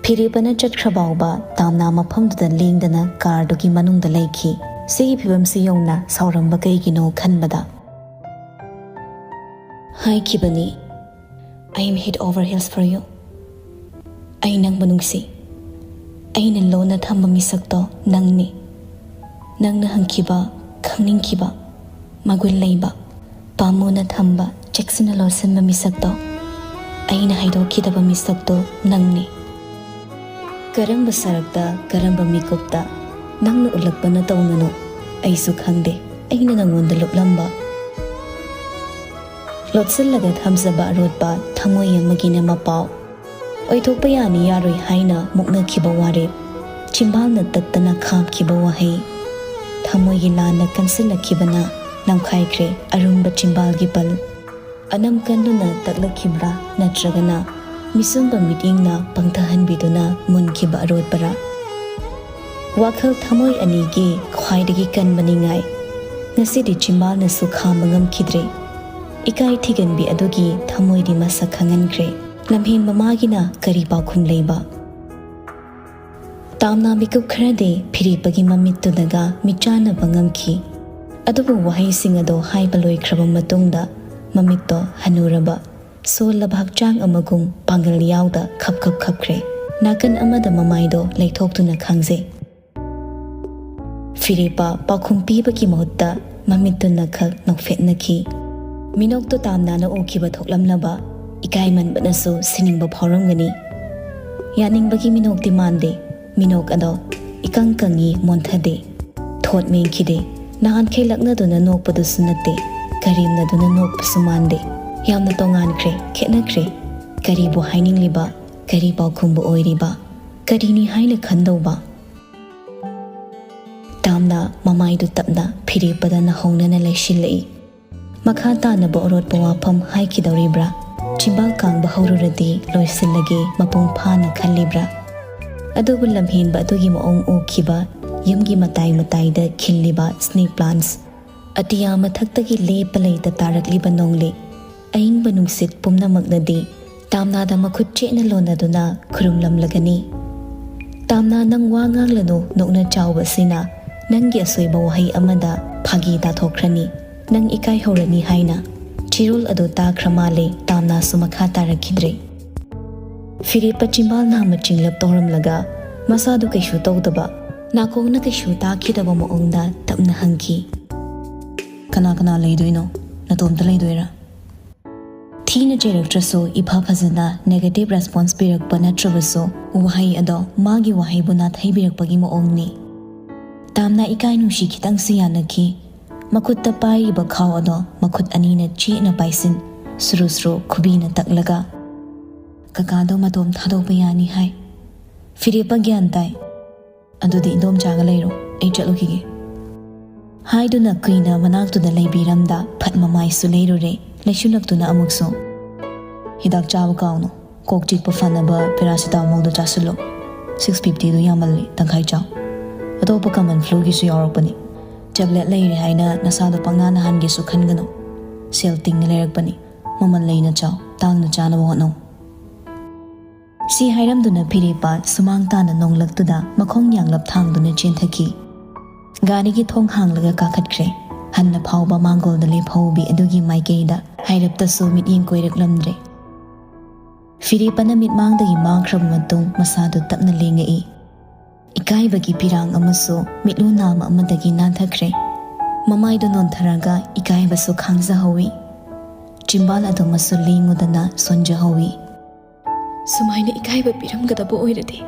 ꯐꯤꯔꯦꯞꯄꯅ ꯆꯠꯈ꯭ꯔ ꯐꯥꯎꯕ ꯇꯥꯝꯅꯥ ꯃꯐꯝꯗꯨꯗ ꯂꯦꯡꯗꯅ ꯀꯥꯔꯗꯨꯒꯤ ꯃꯅꯨꯡꯗ ꯂꯩꯈꯤ꯫ ꯁꯤꯒꯤ ꯐꯤꯕꯝꯁꯤ ꯌꯧꯅ ꯁꯥꯎꯔꯝꯕ ꯀꯩꯒꯤꯅꯣ ꯈꯟꯕꯗ ꯍꯥꯏꯈꯤꯕꯅꯤ, "I am head over heels for you꯫ ꯑꯩ ꯅꯪꯕꯨ ꯅꯨꯡꯁꯤ꯫ ꯑꯩꯅ ꯂꯣꯟꯅ ꯊꯝꯕ ꯃꯤꯁꯛꯇꯣ ꯅꯪꯅꯤ꯫ ꯅꯪꯅ ꯍꯪꯈꯤꯕ, ꯈꯪꯅꯤꯡꯈꯤꯕ, ꯃꯒꯨꯟ ꯂꯩꯕ, ꯄꯥꯝꯃꯨꯅ ꯊꯝꯕ, ꯆꯦꯛꯁꯤꯟꯅ ꯂꯣꯠꯁꯤꯟꯕ ꯃꯤꯁꯛꯇꯣ, ꯑꯩꯅ ꯍꯥꯏꯗꯣꯛꯈꯤꯗꯕ ꯃꯤꯁꯛꯇꯣ ꯅꯪꯅꯤ꯫ ꯀꯔꯝꯕ ꯁꯔꯛꯇ, ꯀꯔꯝꯕ ꯃꯤꯀꯨꯞꯇ ꯅꯪꯅ ꯎꯠꯂꯛꯄꯅ ꯇꯧꯅꯅꯣ ꯑꯩꯁꯨ ꯈꯪꯗꯦ꯫ ꯑꯩꯅ ꯅꯪꯉꯣꯟꯗ ꯂꯨꯞꯂꯝꯕ, ꯂꯣꯠꯁꯤꯜꯂꯒ ꯊꯝꯖꯕ ꯑꯔꯣꯠꯄ ꯊꯃꯣꯏ ꯑꯃꯒꯤꯅ ꯃꯄꯥꯎ꯫ ꯑꯣꯏꯊꯣꯛꯄ ꯌꯥꯅꯤ ꯌꯥꯔꯣꯏ ꯍꯥꯏꯅ ꯃꯨꯛꯅꯈꯤꯕ ꯋꯥꯔꯦꯞ, ꯆꯤꯝꯕꯥꯜꯅ ꯇꯠꯇꯅ ꯈꯥꯝꯈꯤꯕ ꯋꯥꯍꯩ, ꯊꯃꯣꯏꯒꯤ ꯂꯥꯟꯅ ꯀꯟꯁꯤꯜꯂꯛꯈꯤꯕꯅ ꯅꯝꯈꯥꯏꯈ꯭ꯔꯦ ꯑꯔꯨꯝꯕ ꯆꯤꯝꯕꯥꯜꯒꯤ ꯄꯜ꯫ ꯑꯅꯝ ꯀꯟꯗꯨꯅ ꯇꯛꯂꯛꯈꯤꯕ꯭ꯔꯥ, ꯅꯠꯇ꯭ꯔꯒꯅ ꯃꯤꯁꯨꯝꯕ ꯃꯤꯠꯌꯦꯡꯅ ꯄꯪꯊꯍꯟꯕꯤꯗꯨꯅ ꯃꯨꯟꯈꯤꯕ ꯑꯔꯣꯠꯄꯔꯥ? ꯋꯥꯈꯜ ꯊꯃꯣꯏ ꯑꯅꯤꯒꯤ ꯈ꯭ꯋꯥꯏꯗꯒꯤ ꯀꯟꯕ ꯅꯤꯡꯉꯥꯏ꯫ ꯉꯁꯤꯗꯤ ꯆꯤꯝꯕꯥꯜꯅꯁꯨ ꯈꯥꯝꯕ ꯉꯝꯈꯤꯗ꯭ꯔꯦ꯫ ꯏꯀꯥꯏ ꯊꯤꯒꯟꯕꯤ ꯑꯗꯨꯒꯤ ꯊꯃꯣꯏꯗꯤ ꯃꯁꯛ ꯈꯪꯍꯟꯈ꯭ꯔꯦ꯫ ꯂꯝꯍꯦꯟꯕ ꯃꯥꯒꯤꯅ ꯀꯔꯤ ꯄꯥꯎꯈꯨꯝ ꯂꯩꯕ? ꯇꯥꯝꯅ ꯃꯤꯀꯨꯞ ꯈꯔꯗꯤ ꯐꯤꯔꯦꯞꯄꯒꯤ ꯃꯃꯤꯠꯇꯨꯗꯒ ꯃꯤꯠꯆꯥꯟꯅꯕ ꯉꯝꯈꯤ꯫ ꯑꯗꯨꯕꯨ ꯋꯥꯍꯩꯁꯤꯡ ꯑꯗꯣ ꯍꯥꯏꯕ ꯂꯣꯏꯈ꯭ꯔꯕ ꯃꯇꯨꯡꯗ ꯃꯃꯤꯠꯇꯣ ꯍꯅꯨꯔꯕ, ꯁꯣꯜꯂꯕ ꯍꯛꯆꯥꯡ ꯑꯃꯒꯨꯝ ꯄꯥꯡꯒꯜ ꯌꯥꯎꯗ ꯈꯞ ꯈꯞ ꯈꯞꯈ꯭ꯔꯦ꯫ ꯅꯥꯀꯟ ꯑꯃꯗ ꯃꯃꯥꯏꯗꯣ ꯂꯩꯊꯣꯛꯇꯨꯅ ꯈꯥꯡꯖꯩ꯫ ꯐꯤꯔꯦꯞꯄ ꯄꯥꯎꯈꯨꯝ ꯄꯤꯕꯒꯤ ꯃꯍꯨꯠꯇ ꯃꯃꯤꯠꯇꯨꯅ ꯈꯛ ꯅꯣꯛꯐꯦꯠꯅꯈꯤ꯫ ꯃꯤꯅꯣꯛꯇꯣ ꯇꯥꯝꯅꯥꯅ ꯎꯈꯤꯕ ꯊꯣꯛꯂꯝꯂꯕ, ꯏꯀꯥꯏꯃꯟꯕꯅꯁꯨ ꯁꯤꯅꯤꯡꯕ ꯐꯥꯎꯔꯝꯒꯅꯤ꯫ ꯌꯥꯅꯤꯡꯕꯒꯤ ꯃꯤꯅꯣꯛꯇꯤ ꯃꯥꯟꯗꯦ꯫ ꯃꯤꯅꯣꯛ ꯑꯗꯣ ꯏꯀꯪ ꯀꯪꯉꯤ, ꯃꯣꯟꯊꯗꯦ꯫ ꯊꯣꯠ ꯃꯦꯟꯈꯤꯗꯦ꯫ ꯅꯍꯥꯟꯈꯩ ꯂꯛꯅꯗꯨꯅ ꯅꯣꯛꯄꯗꯨꯁꯨ ꯅꯠꯇꯦ, ꯀꯔꯦꯝꯅꯗꯨꯅ ꯅꯣꯛꯄꯁꯨ ꯃꯥꯟꯗꯦ꯫ ꯌꯥꯝꯅ ꯇꯣꯉꯥꯟꯈ꯭ꯔꯦ, ꯈꯦꯠꯅꯈ꯭ꯔꯦ꯫ ꯀꯔꯤꯕꯨ ꯍꯥꯏꯅꯤꯡꯂꯤꯕ? ꯀꯔꯤ ꯄꯥꯎꯈꯨꯝꯕꯨ ꯑꯣꯏꯔꯤꯕ? ꯀꯔꯤꯅꯤ ꯍꯥꯏꯅ ꯈꯟꯗꯧꯕ? ꯇꯥꯝꯅ ꯃꯃꯥꯏꯗꯨ ꯇꯞꯅ ꯐꯤꯔꯦꯞꯄꯗ ꯅꯍꯧꯅꯅ ꯂꯩꯁꯤꯜꯂꯛꯏ꯫ ꯃꯈꯥ ꯇꯥꯅꯕ ꯑꯔꯣꯠꯄ ꯋꯥꯐꯝ ꯍꯥꯏꯈꯤꯗꯧꯔꯤꯕ꯭ꯔꯥ? ꯆꯤꯝꯕꯥꯜ ꯀꯥꯡꯕ ꯍꯧꯔꯨꯔꯗꯤ ꯂꯣꯏꯁꯤꯜꯂꯒꯦ ꯃꯄꯨꯡ ꯐꯥꯅ ꯈꯜꯂꯤꯕ꯭ꯔꯥ? ꯑꯗꯨꯕꯨ ꯂꯝꯍꯦꯟꯕ ꯑꯗꯨꯒꯤ ꯃꯑꯣꯡ ꯎꯈꯤꯕ, ꯌꯨꯝꯒꯤ ꯃꯇꯥꯏ ꯃꯇꯥꯏꯗ ꯈꯤꯜꯂꯤꯕ snake plants, ꯑꯇꯤꯌꯥ ꯃꯊꯛꯇꯒꯤ ꯂꯦꯞꯄ ꯂꯩꯇ ꯇꯥꯔꯛꯂꯤꯕ ꯅꯣꯡꯂꯤꯛ, ꯑꯏꯪꯕ ꯅꯨꯡꯁꯤꯠ ꯄꯨꯝꯅꯃꯛꯅꯗꯤ ꯇꯥꯝꯅꯥꯗ ꯃꯈꯨꯠ ꯆꯦꯠꯅ ꯂꯣꯟꯅꯗꯨꯅ ꯈꯨꯔꯨꯝꯂꯝꯂꯒꯅꯤ꯫ ꯇꯥꯝꯅꯥ, ꯅꯪ ꯋꯥ ꯉꯥꯡꯂꯅꯨ, ꯅꯣꯛꯅ ꯆꯥꯎꯕ ꯑꯁꯤꯅ ꯅꯪꯒꯤ ꯑꯁꯣꯏꯕ ꯋꯥꯍꯩ ꯑꯃꯗ ꯐꯥꯒꯤ ꯇꯥꯊꯣꯛꯈ꯭ꯔꯅꯤ꯫ ꯅꯪ ꯏꯀꯥꯏꯍꯧꯔꯅꯤ ꯍꯥꯏꯅ꯫ ꯆꯤꯔꯣꯜ ꯑꯗꯨ ꯇꯥꯈ꯭ꯔ ꯃꯥꯜꯂꯦ, ꯇꯥꯝꯅꯥꯁꯨ ꯃꯈꯥ ꯇꯥꯔꯛꯈꯤꯗ꯭ꯔꯦ꯫ ꯐꯤꯔꯦꯞꯄ ꯆꯤꯝꯕꯥꯜ ꯅꯥꯝꯃ ꯆꯤꯡꯂꯞ ꯇꯧꯔꯝꯂꯒ ꯃꯁꯥꯗꯨ ꯀꯩꯁꯨ ꯇꯧꯗꯕ, ꯅꯥꯀꯣꯡꯅ ꯀꯩꯁꯨ ꯇꯥꯈꯤꯗꯕ ꯃꯑꯣꯡꯗ ꯇꯞꯅ ꯍꯪꯈꯤ꯫ "ꯀꯅꯥ ꯀꯅꯥ ꯂꯩꯗꯣꯏꯅꯣ? ꯅꯇꯣꯝꯇ ꯂꯩꯗꯣꯏꯔꯥ?" ꯊꯤꯅ ꯆꯩꯔꯛꯇ꯭ꯔꯁꯨ, ꯏꯐ ꯐꯖꯅ negative response ꯄꯤꯔꯛꯄ ꯅꯠꯇ꯭ꯔꯕꯁꯨ, ꯋꯥꯍꯩ ꯑꯗꯣ ꯃꯥꯒꯤ ꯋꯥꯍꯩꯕꯨ ꯅꯥꯊꯩꯕꯤꯔꯛꯄꯒꯤ ꯃꯑꯣꯡꯅꯤ꯫ ꯇꯥꯝꯅ ꯏꯀꯥꯏ ꯅꯨꯡꯁꯤ ꯈꯤꯇꯪꯁꯨ ꯌꯥꯅꯈꯤ꯫ ꯃꯈꯨꯠꯇ ꯄꯥꯏꯔꯤꯕ ꯈꯥꯎ ꯑꯗꯣ ꯃꯈꯨꯠ ꯑꯅꯤꯅ ꯆꯦꯠꯅ ꯄꯥꯏꯁꯤꯟ, ꯁꯨꯔꯨ ꯁꯨꯔꯨ ꯈꯨꯕꯤꯅ ꯇꯛꯂꯒ, "ꯀꯀꯥꯗꯣ ꯃꯇꯣꯝ ꯊꯥꯗꯣꯛꯄ ꯌꯥꯅꯤ ꯍꯥꯏ꯫ ꯐꯤꯔꯦꯞꯄ ꯒ꯭ꯌꯥꯟ ꯇꯥꯏ꯫ ꯑꯗꯨꯗꯤ ꯏꯟꯗꯣꯝꯆꯥꯒ ꯂꯩꯔꯣ, ꯑꯩ ꯆꯠꯂꯨꯈꯤꯒꯦ" ꯍꯥꯏꯗꯨꯅ ꯀꯨꯏꯅ ꯃꯅꯥꯛꯇꯨꯗ ꯂꯩꯕꯤꯔꯝꯗ ꯐꯠ ꯃꯃꯥꯏꯁꯨ ꯂꯩꯔꯨꯔꯦ, ꯂꯩꯁꯨꯂꯛꯇꯨꯅ ꯑꯃꯨꯛꯁꯨ, "ꯍꯤꯗꯥꯛ ꯆꯥꯕ ꯀꯥꯎꯅꯣ, ꯀꯣꯛ ꯆꯤꯛꯄ ꯐꯅꯕ paracetamolꯗꯣ ꯆꯥꯁꯤꯜꯂꯣ꯫ Six fiftyꯗꯣ ꯌꯥꯝꯃꯜꯂꯤ, ꯇꯪꯈꯥꯏ ꯆꯥꯎ꯫ ꯑꯇꯣꯞꯄ common fluꯒꯤꯁꯨ ꯌꯥꯎꯔꯛꯄꯅꯤ꯫ Tablet ꯂꯩꯔꯦ ꯍꯥꯏꯅ ꯅꯁꯥꯗꯣ ꯄꯪꯅꯥ ꯅꯥꯍꯟꯒꯦꯁꯨ ꯈꯟꯒꯅꯨ꯫ ꯁꯦꯜ ꯇꯤꯡꯅ ꯂꯩꯔꯛꯄꯅꯤ꯫ ꯃꯃꯜ ꯂꯩꯅ ꯆꯥꯎ, ꯇꯥꯡꯅ ꯆꯥꯅꯕ ꯍꯣꯠꯅꯧ"꯫ ꯁꯤ ꯍꯥꯏꯔꯝꯗꯨꯅ ꯐꯤꯔꯦꯞꯄ ꯁꯨꯃꯥꯡ ꯇꯥꯅ ꯅꯣꯡꯂꯛꯇꯨꯗ ꯃꯈꯣꯡ ꯌꯥꯡꯂꯞ ꯊꯥꯡꯗꯨꯅ ꯆꯦꯟꯊꯈꯤ꯫ ꯒꯥꯔꯤꯒꯤ ꯊꯣꯡ ꯍꯥꯡꯂꯒ ꯀꯥꯈꯠꯈ꯭ꯔꯦ꯫ ꯍꯟꯅ ꯐꯥꯎꯕ ꯃꯥꯡꯒꯣꯜꯗ ꯂꯦꯞꯍꯧꯕꯤ ꯑꯗꯨꯒꯤ ꯃꯥꯏꯀꯩꯗ ꯍꯥꯏꯔꯞꯇꯁꯨ ꯃꯤꯠꯌꯦꯡ ꯀꯣꯏꯔꯛꯂꯝꯗ꯭ꯔꯦ꯫ ꯐꯤꯔꯦꯞꯄꯅ ꯃꯤꯠꯃꯥꯡꯗꯒꯤ ꯃꯥꯡꯈ꯭ꯔꯕ ꯃꯇꯨꯡ ꯃꯁꯥꯗꯨ ꯇꯞꯅ ꯂꯦꯡꯉꯛꯏ꯫ ꯏꯀꯥꯏꯕꯒꯤ ꯄꯤꯔꯥꯡ ꯑꯃꯁꯨ ꯃꯤꯠꯂꯨ ꯅꯥꯃ ꯑꯃꯗꯒꯤ ꯅꯥꯟꯊꯈ꯭ꯔꯦ꯫ ꯃꯃꯥꯏꯗꯨ ꯅꯣꯟꯊꯔꯒ ꯏꯀꯥꯏꯕꯁꯨ ꯈꯥꯡꯖꯍꯧꯏ꯫ ꯆꯤꯝꯕꯥꯜ ꯑꯗꯨꯃꯁꯨ ꯂꯦꯡꯉꯨꯗꯅ ꯁꯣꯟꯖꯍꯧꯏ꯫ "ꯁꯨꯃꯥꯏꯅ ꯏꯀꯥꯏꯕ ꯄꯤꯔꯝꯒꯗꯕ ꯑꯣꯏꯔꯗꯤ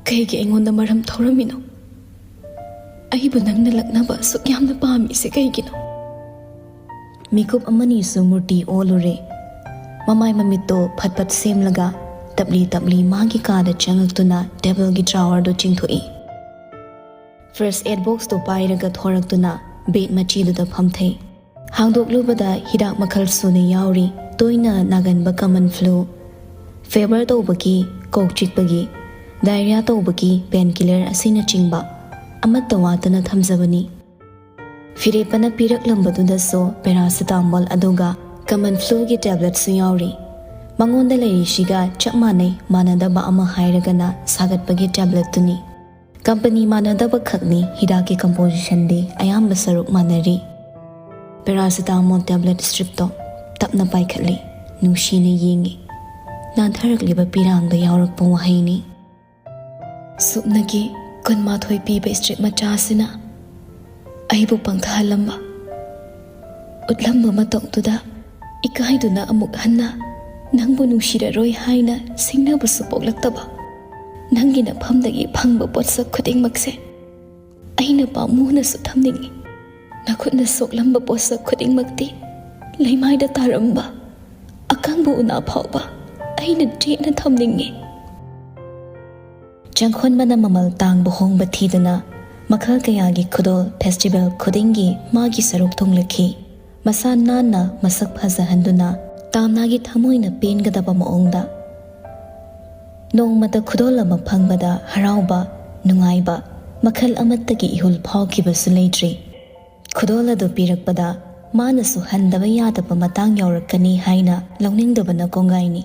ꯀꯩꯒꯤ ꯑꯩꯉꯣꯟꯗ ꯃꯔꯝ ꯊꯧꯔꯝꯃꯤꯅꯣ? ꯑꯩꯕꯨ ꯅꯪꯅ ꯂꯛꯅꯕ ꯑꯁꯨꯛ ꯌꯥꯝꯅ ꯄꯥꯝꯃꯤꯁꯦ ꯀꯩꯒꯤꯅꯣ?" ꯃꯤꯀꯨꯞ ꯑꯃꯅꯤꯁꯨ ꯃꯨꯔꯇꯤ ꯑꯣꯜꯂꯨꯔꯦ꯫ ꯃꯃꯥꯏ ꯃꯃꯤꯠꯇꯣ ꯐꯠ ꯐꯠ ꯁꯦꯝꯂꯒ ꯇꯞꯂꯤ ꯇꯞꯂꯤ ꯃꯥꯒꯤ ꯀꯥꯗ ꯆꯪꯉꯛꯇꯨꯅ tableꯒꯤ drawerꯗꯨ ꯆꯤꯡꯊꯣꯛꯏ꯫ First aid boxꯇꯨ ꯄꯥꯏꯔꯒ ꯊꯣꯔꯛꯇꯨꯅ bed ꯃꯆꯤꯗꯨꯗ ꯐꯝꯊꯩ꯫ ꯍꯥꯡꯗꯣꯛꯂꯨꯕꯗ ꯍꯤꯗꯥꯛ ꯃꯈꯜ ꯁꯨꯅ ꯌꯥꯎꯔꯤ꯫ ꯇꯣꯏꯅ ꯅꯥꯒꯟꯕ common flu, fever ꯇꯧꯕꯒꯤ, ꯀꯣꯛ ꯆꯤꯛꯄꯒꯤ, diarrhea ꯇꯧꯕꯒꯤ painkiller ꯑꯁꯤꯅꯆꯤꯡꯕ ꯑꯃꯠꯇ ꯋꯥꯠꯇꯅ ꯊꯝꯖꯕꯅꯤ꯫ ꯐꯤꯔꯦꯞꯄꯅ ꯄꯤꯔꯛꯂꯝꯕꯗꯨꯗꯁꯨ paracetamol ꯑꯗꯨꯒ common fluꯒꯤ tabletꯁꯨ ꯌꯥꯎꯔꯤ꯫ ꯃꯉꯣꯟꯗ ꯂꯩꯔꯤꯁꯤꯒ ꯆꯞ ꯃꯥꯟꯅꯩ, ꯃꯥꯟꯅꯗꯕ ꯑꯃ ꯍꯥꯏꯔꯒꯅ ꯁꯥꯒꯠꯄꯒꯤ tabletꯇꯨꯅꯤ꯫ Company ꯃꯥꯟꯅꯗꯕ ꯈꯛꯅꯤ, ꯍꯤꯗꯥꯛꯀꯤ compositionꯗꯤ ꯑꯌꯥꯝꯕ ꯁꯔꯨꯛ ꯃꯥꯟꯅꯔꯤ꯫ Paracetamol tablet stripꯇꯣ ꯇꯞꯅ ꯄꯥꯏꯈꯠꯂꯤ, ꯅꯨꯡꯁꯤꯅ ꯌꯦꯡꯉꯤ꯫ ꯅꯥꯟꯊꯔꯛꯂꯤꯕ ꯄꯤꯔꯥꯡꯗ ꯌꯥꯎꯔꯛꯄ ꯋꯥꯍꯩꯅꯤ꯫ ꯁꯨꯞꯅꯒꯤ ꯀꯨꯟꯃꯥꯊꯣꯏ ꯄꯤꯕ ꯏꯁꯇ꯭ꯔꯤꯞ ꯃꯆꯥ ꯑꯁꯤꯅ ꯑꯩꯕꯨ ꯄꯪꯊꯍꯜꯂꯝꯕ꯫ ꯎꯠꯂꯝꯕ ꯃꯇꯧꯗꯨꯗ ꯏꯀꯥꯏꯗꯨꯅ ꯑꯃꯨꯛ ꯍꯟꯅ ꯅꯪꯕꯨ ꯅꯨꯡꯁꯤꯔꯔꯣꯏ ꯍꯥꯏꯅ ꯁꯤꯡꯅꯕꯁꯨ ꯄꯣꯛꯂꯛꯇꯕ꯫ ꯅꯪꯒꯤ ꯅꯐꯝꯗꯒꯤ ꯐꯪꯕ ꯄꯣꯠꯁꯛ ꯈꯨꯗꯤꯡꯃꯛꯁꯦ ꯑꯩꯅ ꯄꯥꯝꯃꯨꯅꯁꯨ ꯊꯝꯅꯤꯡꯏ꯫ ꯅꯈꯨꯠꯅ ꯁꯣꯛꯂꯝꯕ ꯄꯣꯠꯁꯛ ꯈꯨꯗꯤꯡꯃꯛꯇꯤ ꯂꯩꯃꯥꯏꯗ ꯇꯥꯔꯝꯕ ꯑꯀꯪꯕ ꯎꯅꯥ ꯐꯥꯎꯕ ꯑꯩꯅ ꯆꯦꯠꯅ ꯊꯝꯅꯤꯡꯏ꯫ ꯆꯪꯈꯣꯟꯕꯅ ꯃꯃꯜ ꯇꯥꯡꯕ ꯍꯣꯡꯕ ꯊꯤꯗꯨꯅ ꯃꯈꯜ ꯀꯌꯥꯒꯤ ꯈꯨꯗꯣꯜ ꯐꯦꯁꯇꯤꯚꯦꯜ ꯈꯨꯗꯤꯡꯒꯤ ꯃꯥꯒꯤ ꯁꯔꯨꯛ ꯊꯣꯡꯂꯛꯈꯤ꯫ ꯃꯁꯥ ꯅꯥꯟꯅ ꯃꯁꯛ ꯐꯖꯍꯟꯗꯨꯅ ꯇꯥꯝꯅꯥꯒꯤ ꯊꯃꯣꯏꯅ ꯄꯦꯟꯒꯗꯕ ꯃꯑꯣꯡꯗ꯫ ꯅꯣꯡꯃꯇ ꯈꯨꯗꯣꯜ ꯑꯃ ꯐꯪꯕꯗ ꯍꯔꯥꯎꯕ, ꯅꯨꯡꯉꯥꯏꯕ ꯃꯈꯜ ꯑꯃꯠꯇꯒꯤ ꯏꯍꯨꯜ ꯐꯥꯎꯈꯤꯕꯁꯨ ꯂꯩꯇ꯭ꯔꯤ꯫ ꯈꯨꯗꯣꯜ ꯑꯗꯨ ꯄꯤꯔꯛꯄꯗ ꯃꯥꯅꯁꯨ ꯍꯟꯗꯕ ꯌꯥꯗꯕ ꯃꯇꯥꯡ ꯌꯥꯎꯔꯛꯀꯅꯤ ꯍꯥꯏꯅ ꯂꯧꯅꯤꯡꯗꯕꯅ ꯀꯣꯡꯒꯥꯏꯅꯤ꯫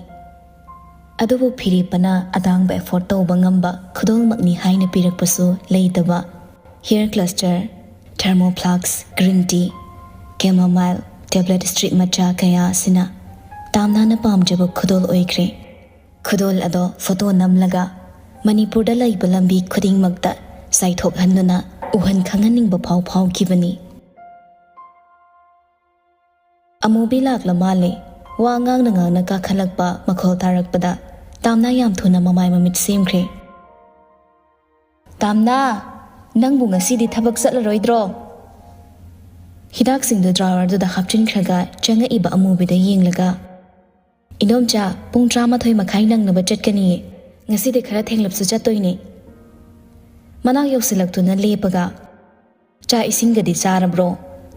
ꯑꯗꯨꯕꯨ ꯐꯤꯔꯦꯞꯄꯅ ꯑꯇꯥꯡꯕ ꯑꯦꯐꯣꯔꯗ ꯇꯧꯕ ꯉꯝꯕ ꯈꯨꯗꯣꯜꯃꯛꯅꯤ ꯍꯥꯏꯅ ꯄꯤꯔꯛꯄꯁꯨ ꯂꯩꯇꯕ꯫ Hair cluster, thermo flask, green tea, chamomile, tablet strip ꯃꯆꯥ ꯀꯌꯥ ꯑꯁꯤꯅ ꯇꯥꯝꯅꯥꯅ ꯄꯥꯝꯖꯕ ꯈꯨꯗꯣꯜ ꯑꯣꯏꯈ꯭ꯔꯦ꯫ ꯈꯨꯗꯣꯜ ꯑꯗꯣ ꯐꯣꯇꯣ ꯅꯝꯂꯒ ꯃꯅꯤꯄꯨꯔꯗ ꯂꯩꯕ ꯂꯝꯕꯤ ꯈꯨꯗꯤꯡꯃꯛꯇ ꯆꯥꯏꯊꯣꯛꯍꯟꯗꯨꯅ ꯎꯍꯟ ꯈꯪꯍꯟꯅꯤꯡꯕ ꯐꯥꯎ ꯐꯥꯎꯈꯤꯕꯅꯤ꯫ ꯑꯃꯨꯕꯤ ꯂꯥꯛꯂ ꯃꯥꯜꯂꯦ꯫ ꯋꯥ ꯉꯥꯡꯅ ꯉꯥꯡꯅ ꯀꯥꯈꯠꯂꯛꯄ ꯃꯈꯣꯜ ꯇꯥꯔꯛꯄꯗ ꯇꯥꯝꯅꯥ ꯌꯥꯝ ꯊꯨꯅ ꯃꯃꯥꯏ ꯃꯃꯤꯠ ꯁꯦꯝꯈ꯭ꯔꯦ꯫ "ꯇꯥꯝꯅꯥ, ꯅꯪꯕꯨ ꯉꯁꯤꯗꯤ ꯊꯕꯛ ꯆꯠꯂꯔꯣꯏꯗ꯭ꯔꯣ?" ꯍꯤꯗꯥꯛꯁꯤꯡꯗꯨ ꯗ꯭ꯔꯥꯋꯔꯗꯨꯗ ꯍꯥꯞꯆꯤꯟꯈ꯭ꯔꯒ ꯆꯪꯉꯛꯏꯕ ꯑꯃꯨꯕꯤꯗ ꯌꯦꯡꯂꯒ, "ꯏꯅꯣꯝꯆꯥ, ꯄꯨꯡ ꯇꯔꯥꯃꯥꯊꯣꯏ ꯃꯈꯥꯏ ꯅꯪꯅꯕ ꯆꯠꯀꯅꯤꯌꯦ꯫ ꯉꯁꯤꯗꯤ ꯈꯔ ꯊꯦꯡꯂꯞꯁꯨ ꯆꯠꯇꯣꯏꯅꯦ꯫" ꯃꯅꯥꯛ ꯌꯧꯁꯤꯜꯂꯛꯇꯨꯅ ꯂꯦꯞꯄꯒ, "ꯆꯥꯛ ꯏꯁꯤꯡꯒꯗꯤ ꯆꯥꯔꯕ꯭ꯔꯣ?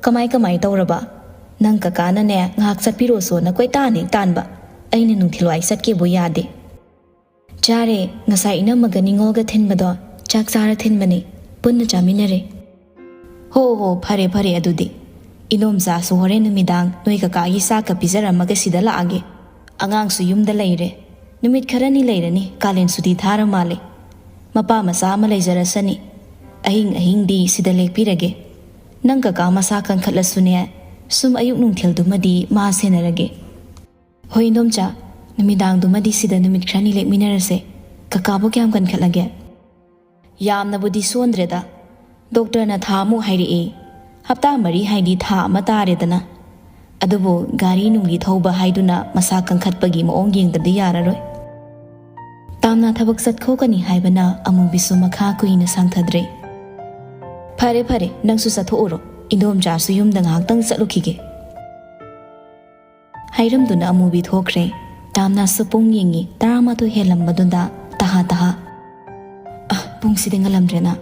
ꯀꯃꯥꯏ ꯀꯃꯥꯏ ꯇꯧꯔꯕ? ꯅꯪ ꯀꯀꯥꯅꯅꯦ ꯉꯥꯏꯍꯥꯛ ꯆꯠꯄꯤꯔꯣꯁꯣꯅ ꯀꯣꯏꯇꯥꯟ ꯍꯦꯛ ꯇꯥꯟꯕ꯫ ꯑꯩꯅ ꯅꯨꯡꯊꯤꯜꯋꯥꯏ ꯆꯠꯀꯦꯕꯨ ꯌꯥꯗꯦ꯫" "ꯆꯥꯔꯦ, ꯉꯁꯥꯏ ꯏꯅꯝꯃꯒ ꯅꯤꯉꯣꯜꯒ ꯊꯤꯟꯕꯗꯣ ꯆꯥꯛ ꯆꯥꯔ ꯊꯤꯟꯕꯅꯤ, ꯄꯨꯟꯅ ꯆꯥꯃꯤꯟꯅꯔꯦ꯫" "ꯍꯣ ꯍꯣ, ꯐꯔꯦ ꯐꯔꯦ ꯑꯗꯨꯗꯤ꯫ ꯏꯅꯣꯝꯆꯥꯁꯨ ꯍꯣꯔꯦꯟ ꯅꯨꯃꯤꯗꯥꯡ ꯅꯣꯏ ꯀꯀꯥꯒꯤ ꯆꯥꯛꯀ ꯄꯤꯖꯔꯝꯃꯒ ꯁꯤꯗ ꯂꯥꯛꯑꯒꯦ꯫ ꯑꯉꯥꯡꯁꯨ ꯌꯨꯝꯗ ꯂꯩꯔꯦ꯫ ꯅꯨꯃꯤꯠ ꯈꯔꯅꯤ ꯂꯩꯔꯅꯤ, ꯀꯥꯂꯦꯟ ꯁꯨꯇꯤ ꯊꯥꯔ ꯃꯥꯜꯂꯦ꯫ ꯃꯄꯥ ꯃꯆꯥ ꯑꯃ ꯂꯩꯖꯔꯁꯅꯤ꯫ ꯑꯍꯤꯡ ꯑꯍꯤꯡꯗꯤ ꯁꯤꯗ ꯂꯦꯛꯄꯤꯔꯒꯦ꯫ ꯅꯪ ꯀꯀꯥ ꯃꯁꯥ ꯀꯟꯈꯠꯂꯁꯨꯅꯦ, ꯁꯨꯝ ꯑꯌꯨꯛ ꯅꯨꯡꯊꯤꯜꯗꯨꯃꯗꯤ ꯃꯥ ꯁꯦꯟꯅꯔꯒꯦ꯫" "ꯍꯣꯏ ꯏꯅꯣꯝꯆꯥ, ꯅꯨꯃꯤꯗꯥꯡꯗꯨꯃꯗꯤ ꯁꯤꯗ ꯅꯨꯃꯤꯠ ꯈꯔꯅꯤ ꯂꯦꯛꯃꯤꯟꯅꯔꯁꯦ꯫ ꯀꯀꯥꯕꯨ ꯀꯌꯥꯝ ꯀꯟꯈꯠꯂꯒꯦ?" "ꯌꯥꯝꯅꯕꯨꯗꯤ ꯁꯣꯟꯗ꯭ꯔꯦꯗ꯫ ꯗꯣꯛꯇꯔꯅ ꯊꯥ ꯑꯃꯨꯛ ꯍꯥꯏꯔꯛꯏ꯫ ꯍꯞꯇꯥ ꯃꯔꯤ ꯍꯥꯏꯗꯤ ꯊꯥ ꯑꯃ ꯇꯥꯔꯦꯗꯅ꯫ ꯑꯗꯨꯕꯨ ꯒꯥꯔꯤ ꯅꯨꯡꯂꯤ ꯊꯧꯕ ꯍꯥꯏꯗꯨꯅ ꯃꯁꯥ ꯀꯟꯈꯠꯄꯒꯤ ꯃꯑꯣꯡ ꯌꯦꯡꯗꯗꯤ ꯌꯥꯔꯔꯣꯏ꯫" ꯇꯥꯝꯅ ꯊꯕꯛ ꯆꯠꯊꯣꯛꯀꯅꯤ ꯍꯥꯏꯕꯅ ꯑꯃꯨꯕꯤꯁꯨ ꯃꯈꯥ ꯀꯨꯏꯅ ꯁꯥꯡꯊꯗ꯭ꯔꯦ꯫ "ꯐꯔꯦ ꯐꯔꯦ, ꯅꯪꯁꯨ ꯆꯠꯊꯣꯛꯎꯔꯣ꯫ ꯏꯟꯗꯣꯝꯆꯥꯁꯨ ꯌꯨꯝꯗ ꯉꯥꯏꯍꯥꯛꯇꯪ ꯆꯠꯂꯨꯈꯤꯒꯦ" ꯍꯥꯏꯔꯝꯗꯨꯅ ꯑꯃꯨꯕꯤ ꯊꯣꯛꯈ꯭ꯔꯦ꯫ ꯇꯥꯝꯅꯁꯨ ꯄꯨꯡ ꯌꯦꯡꯉꯤ, ꯇꯔꯥꯃꯥꯊꯣꯏ ꯍꯦꯜꯂꯝꯕꯗꯨꯗ ꯇꯍꯥ ꯇꯍꯥ, "ꯑ, ꯄꯨꯡꯁꯤꯗꯤ ꯉꯜꯂꯝꯗ꯭ꯔꯦꯅ"꯫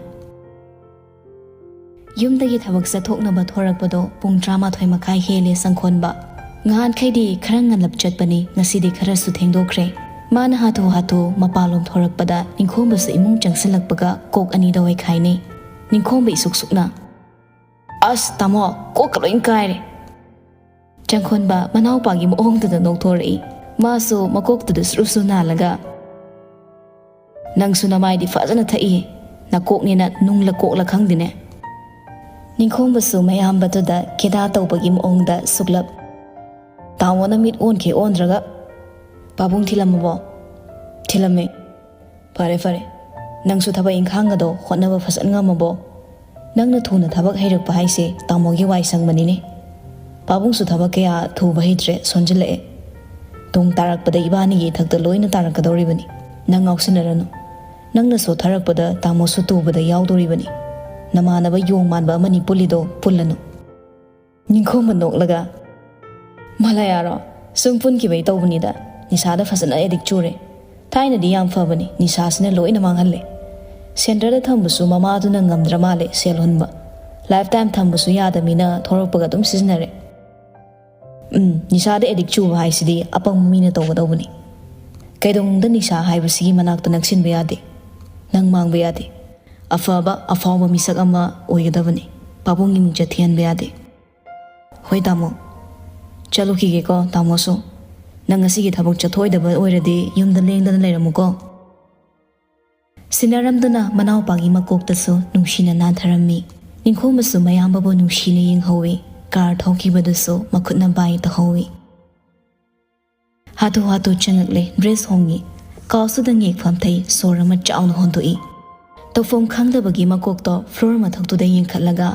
ꯌꯨꯝꯗꯒꯤ ꯊꯕꯛ ꯆꯠꯊꯣꯛꯅꯕ ꯊꯣꯔꯛꯄꯗꯣ ꯄꯨꯡ ꯇꯔꯥꯃꯥꯊꯣꯏ ꯃꯈꯥꯏ ꯍꯦꯜꯂꯦ ꯁꯪꯈꯣꯟꯕ꯫ ꯉꯍꯥꯟꯈꯩꯗꯤ ꯈꯔ ꯉꯜꯂꯞ ꯆꯠꯄꯅꯤ, ꯉꯁꯤꯗꯤ ꯈꯔꯁꯨ ꯊꯦꯡꯗꯣꯛꯈ꯭ꯔꯦ꯫ ꯃꯥꯅ ꯍꯥꯊꯨ ꯍꯥꯊꯨ ꯃꯄꯥꯟꯂꯣꯝ ꯊꯣꯔꯛꯄꯗ ꯅꯤꯡꯈꯣꯝꯕꯁꯨ ꯏꯃꯨꯡ ꯆꯪꯁꯤꯜꯂꯛꯄꯒ ꯀꯣꯛ ꯑꯅꯤꯗ ꯋꯥꯏꯈꯥꯏꯅꯩ꯫ ꯅꯤꯡꯈꯣꯝꯕ ꯏꯁꯨꯛ ꯁꯨꯛꯅ, "ꯑꯁ ꯇꯥꯃꯣ, ꯀꯣꯛꯀ ꯂꯣꯏ ꯀꯥꯏꯔꯦ"꯫ ꯆꯪꯈꯣꯟꯕ ꯃꯅꯥꯎꯄꯥꯒꯤ ꯃꯑꯣꯡꯗꯨꯗ ꯅꯣꯛꯊꯣꯔꯛꯏ꯫ ꯃꯥꯁꯨ ꯃꯀꯣꯛꯇꯨꯗ ꯁꯨꯔꯨ ꯁꯨꯔꯨ ꯅꯥꯜꯂꯒ, "ꯅꯪꯁꯨ ꯅꯃꯥꯏꯗꯤ ꯐꯖꯅ ꯊꯛꯏ꯫ ꯅꯀꯣꯛꯅꯤꯅ ꯅꯨꯡꯂ ꯀꯣꯛꯂ ꯈꯪꯗꯦꯅꯦ"꯫ ꯅꯤꯡꯈꯣꯝꯕꯁꯨ ꯃꯌꯥꯝꯕꯗꯨꯗ ꯀꯦꯗꯥ ꯇꯧꯕꯒꯤ ꯃꯑꯣꯡꯗ ꯁꯨꯛꯂꯞ, "ꯇꯥꯃꯣꯅ ꯃꯤꯠ ꯑꯣꯟꯈꯤ ꯑꯣꯟꯗ꯭ꯔꯒ꯫ ꯄꯥꯕꯨꯡ ꯊꯤꯜꯂꯝꯃꯕꯣ?" "ꯊꯤꯜꯂꯝꯃꯦ"꯫ "ꯐꯔꯦ ꯐꯔꯦ꯫ ꯅꯪꯁꯨ ꯊꯕꯛ ꯏꯪꯈꯥꯡ ꯑꯗꯣ ꯍꯣꯠꯅꯕ ꯐꯖꯅ ꯉꯝꯃꯕꯣ? ꯅꯪꯅ ꯊꯨꯅ ꯊꯕꯛ ꯍꯩꯔꯛꯄ ꯍꯥꯏꯁꯦ ꯇꯥꯃꯣꯒꯤ ꯋꯥꯏ ꯁꯪꯕꯅꯤꯅꯦ꯫ ꯄꯥꯕꯨꯡꯁꯨ ꯊꯕꯛ ꯀꯌꯥ ꯊꯨꯕ ꯍꯩꯇ꯭ꯔꯦ, ꯁꯣꯟꯖꯤꯜꯂꯛꯑꯦ꯫ ꯇꯨꯡ ꯇꯥꯔꯛꯄꯗ ꯏꯕꯥꯅꯤꯒꯤ ꯏꯊꯛꯇ ꯂꯣꯏꯅ ꯇꯥꯔꯛꯀꯗꯧꯔꯤꯕꯅꯤ꯫ ꯅꯪ ꯉꯥꯎꯁꯤꯟꯅꯔꯅꯨ꯫ ꯅꯪꯅ ꯁꯣꯠꯊꯔꯛꯄꯗ ꯇꯥꯃꯣꯁꯨ ꯇꯨꯕꯗ ꯌꯥꯎꯗꯣꯔꯤꯕꯅꯤ꯫ ꯅꯃꯥꯟꯅꯕ ꯌꯣꯡ ꯃꯥꯟꯕ ꯑꯃꯅꯤ ꯄꯨꯜꯂꯤꯗꯣ ꯄꯨꯜꯂꯅꯨ"꯫ ꯅꯤꯡꯈꯣꯝꯕ ꯅꯣꯛꯂꯒ, "ꯃꯂꯥꯌꯥꯔꯣ? ꯁꯨꯝ ꯄꯨꯟꯈꯤꯕꯩ ꯇꯧꯕꯅꯤꯗ꯫ ꯅꯤꯁꯥꯗ ꯐꯖꯅ ꯑꯦꯗꯤꯛ ꯆꯨꯔꯦ꯫ ꯊꯥꯏꯅꯗꯤ ꯌꯥꯝ ꯐꯕꯅꯤ, ꯅꯤꯁꯥꯁꯤꯅ ꯂꯣꯏꯅ ꯃꯥꯡꯍꯜꯂꯦ꯫ ꯁꯦꯟꯇꯔꯗ ꯊꯝꯕꯁꯨ ꯃꯃꯥꯗꯨꯅ ꯉꯝꯗ꯭ꯔ ꯃꯥꯜꯂꯦ ꯁꯦꯜ ꯍꯨꯟꯕ꯫ ꯂꯥꯏꯐ ꯇꯥꯏꯝ ꯊꯝꯕꯁꯨ ꯌꯥꯗꯃꯤꯅ ꯊꯣꯔꯛꯄꯒ ꯑꯗꯨꯝ ꯁꯤꯖꯤꯟꯅꯔꯦ꯫ ꯎꯝ, ꯅꯤꯁꯥꯗ ꯑꯦꯗꯤꯛ ꯆꯨꯕ ꯍꯥꯏꯁꯤꯗꯤ ꯑꯄꯪꯕ ꯃꯤꯅ ꯇꯧꯒꯗꯧꯕꯅꯤ꯫ ꯀꯩꯗꯧꯅꯨꯡꯗ ꯅꯤꯁꯥ ꯍꯥꯏꯕꯁꯤꯒꯤ ꯃꯅꯥꯛꯇ ꯅꯛꯁꯤꯟꯕ ꯌꯥꯗꯦ꯫ ꯅꯪ ꯃꯥꯡꯕ ꯌꯥꯗꯦ꯫ ꯑꯐꯕ, ꯑꯐꯥꯎꯕ ꯃꯤꯁꯛ ꯑꯃ ꯑꯣꯏꯒꯗꯕꯅꯤ꯫ ꯄꯥꯕꯨꯡꯒꯤ ꯃꯤꯡꯆꯠ ꯊꯤꯍꯟꯕ ꯌꯥꯗꯦ"꯫ "ꯍꯣꯏ ꯇꯥꯃꯣ꯫ ꯆꯠꯂꯨꯈꯤꯒꯦꯀꯣ ꯇꯥꯃꯣꯁꯨ꯫ ꯅꯪ ꯉꯁꯤꯒꯤ ꯊꯕꯛ ꯆꯠꯊꯣꯛꯑꯣꯏꯗꯕ ꯑꯣꯏꯔꯗꯤ ꯌꯨꯝꯗ ꯂꯦꯡꯗꯅ ꯂꯩꯔꯝꯃꯨꯀꯣ"꯫ ꯁꯤꯟꯅꯔꯝꯗꯨꯅ ꯃꯅꯥꯎꯄꯥꯒꯤ ꯃꯀꯣꯛꯇꯁꯨ ꯅꯨꯡꯁꯤꯅ ꯅꯥꯟꯊꯔꯝꯃꯤ꯫ ꯅꯤꯡꯈꯣꯝꯕꯁꯨ ꯃꯌꯥꯝꯕꯕꯨ ꯅꯨꯡꯁꯤꯅ ꯌꯦꯡꯍꯧꯋꯤ꯫ ꯀꯥꯔ ꯊꯧꯈꯤꯕꯗꯨꯁꯨ ꯃꯈꯨꯠꯅ ꯕꯥꯏ ꯇꯧꯍꯧꯋꯤ꯫ ꯍꯥꯊꯨ ꯍꯥꯊꯨ ꯆꯪꯉꯛꯂꯦ, ꯗ꯭ꯔꯦꯁ ꯍꯣꯡꯉꯤ꯫ ꯀꯥꯎꯁꯨꯗ ꯉꯦꯛ ꯐꯝꯊꯩ, ꯁꯣꯔ ꯑꯃ ꯆꯥꯎꯅ ꯍꯣꯟꯗꯣꯛꯏ꯫ ꯇꯧꯐꯝ ꯈꯪꯗꯕꯒꯤ ꯃꯀꯣꯛꯇꯣ ꯐ꯭ꯂꯣꯔ ꯃꯊꯛꯇꯨꯗ ꯌꯦꯡꯈꯠꯂꯒ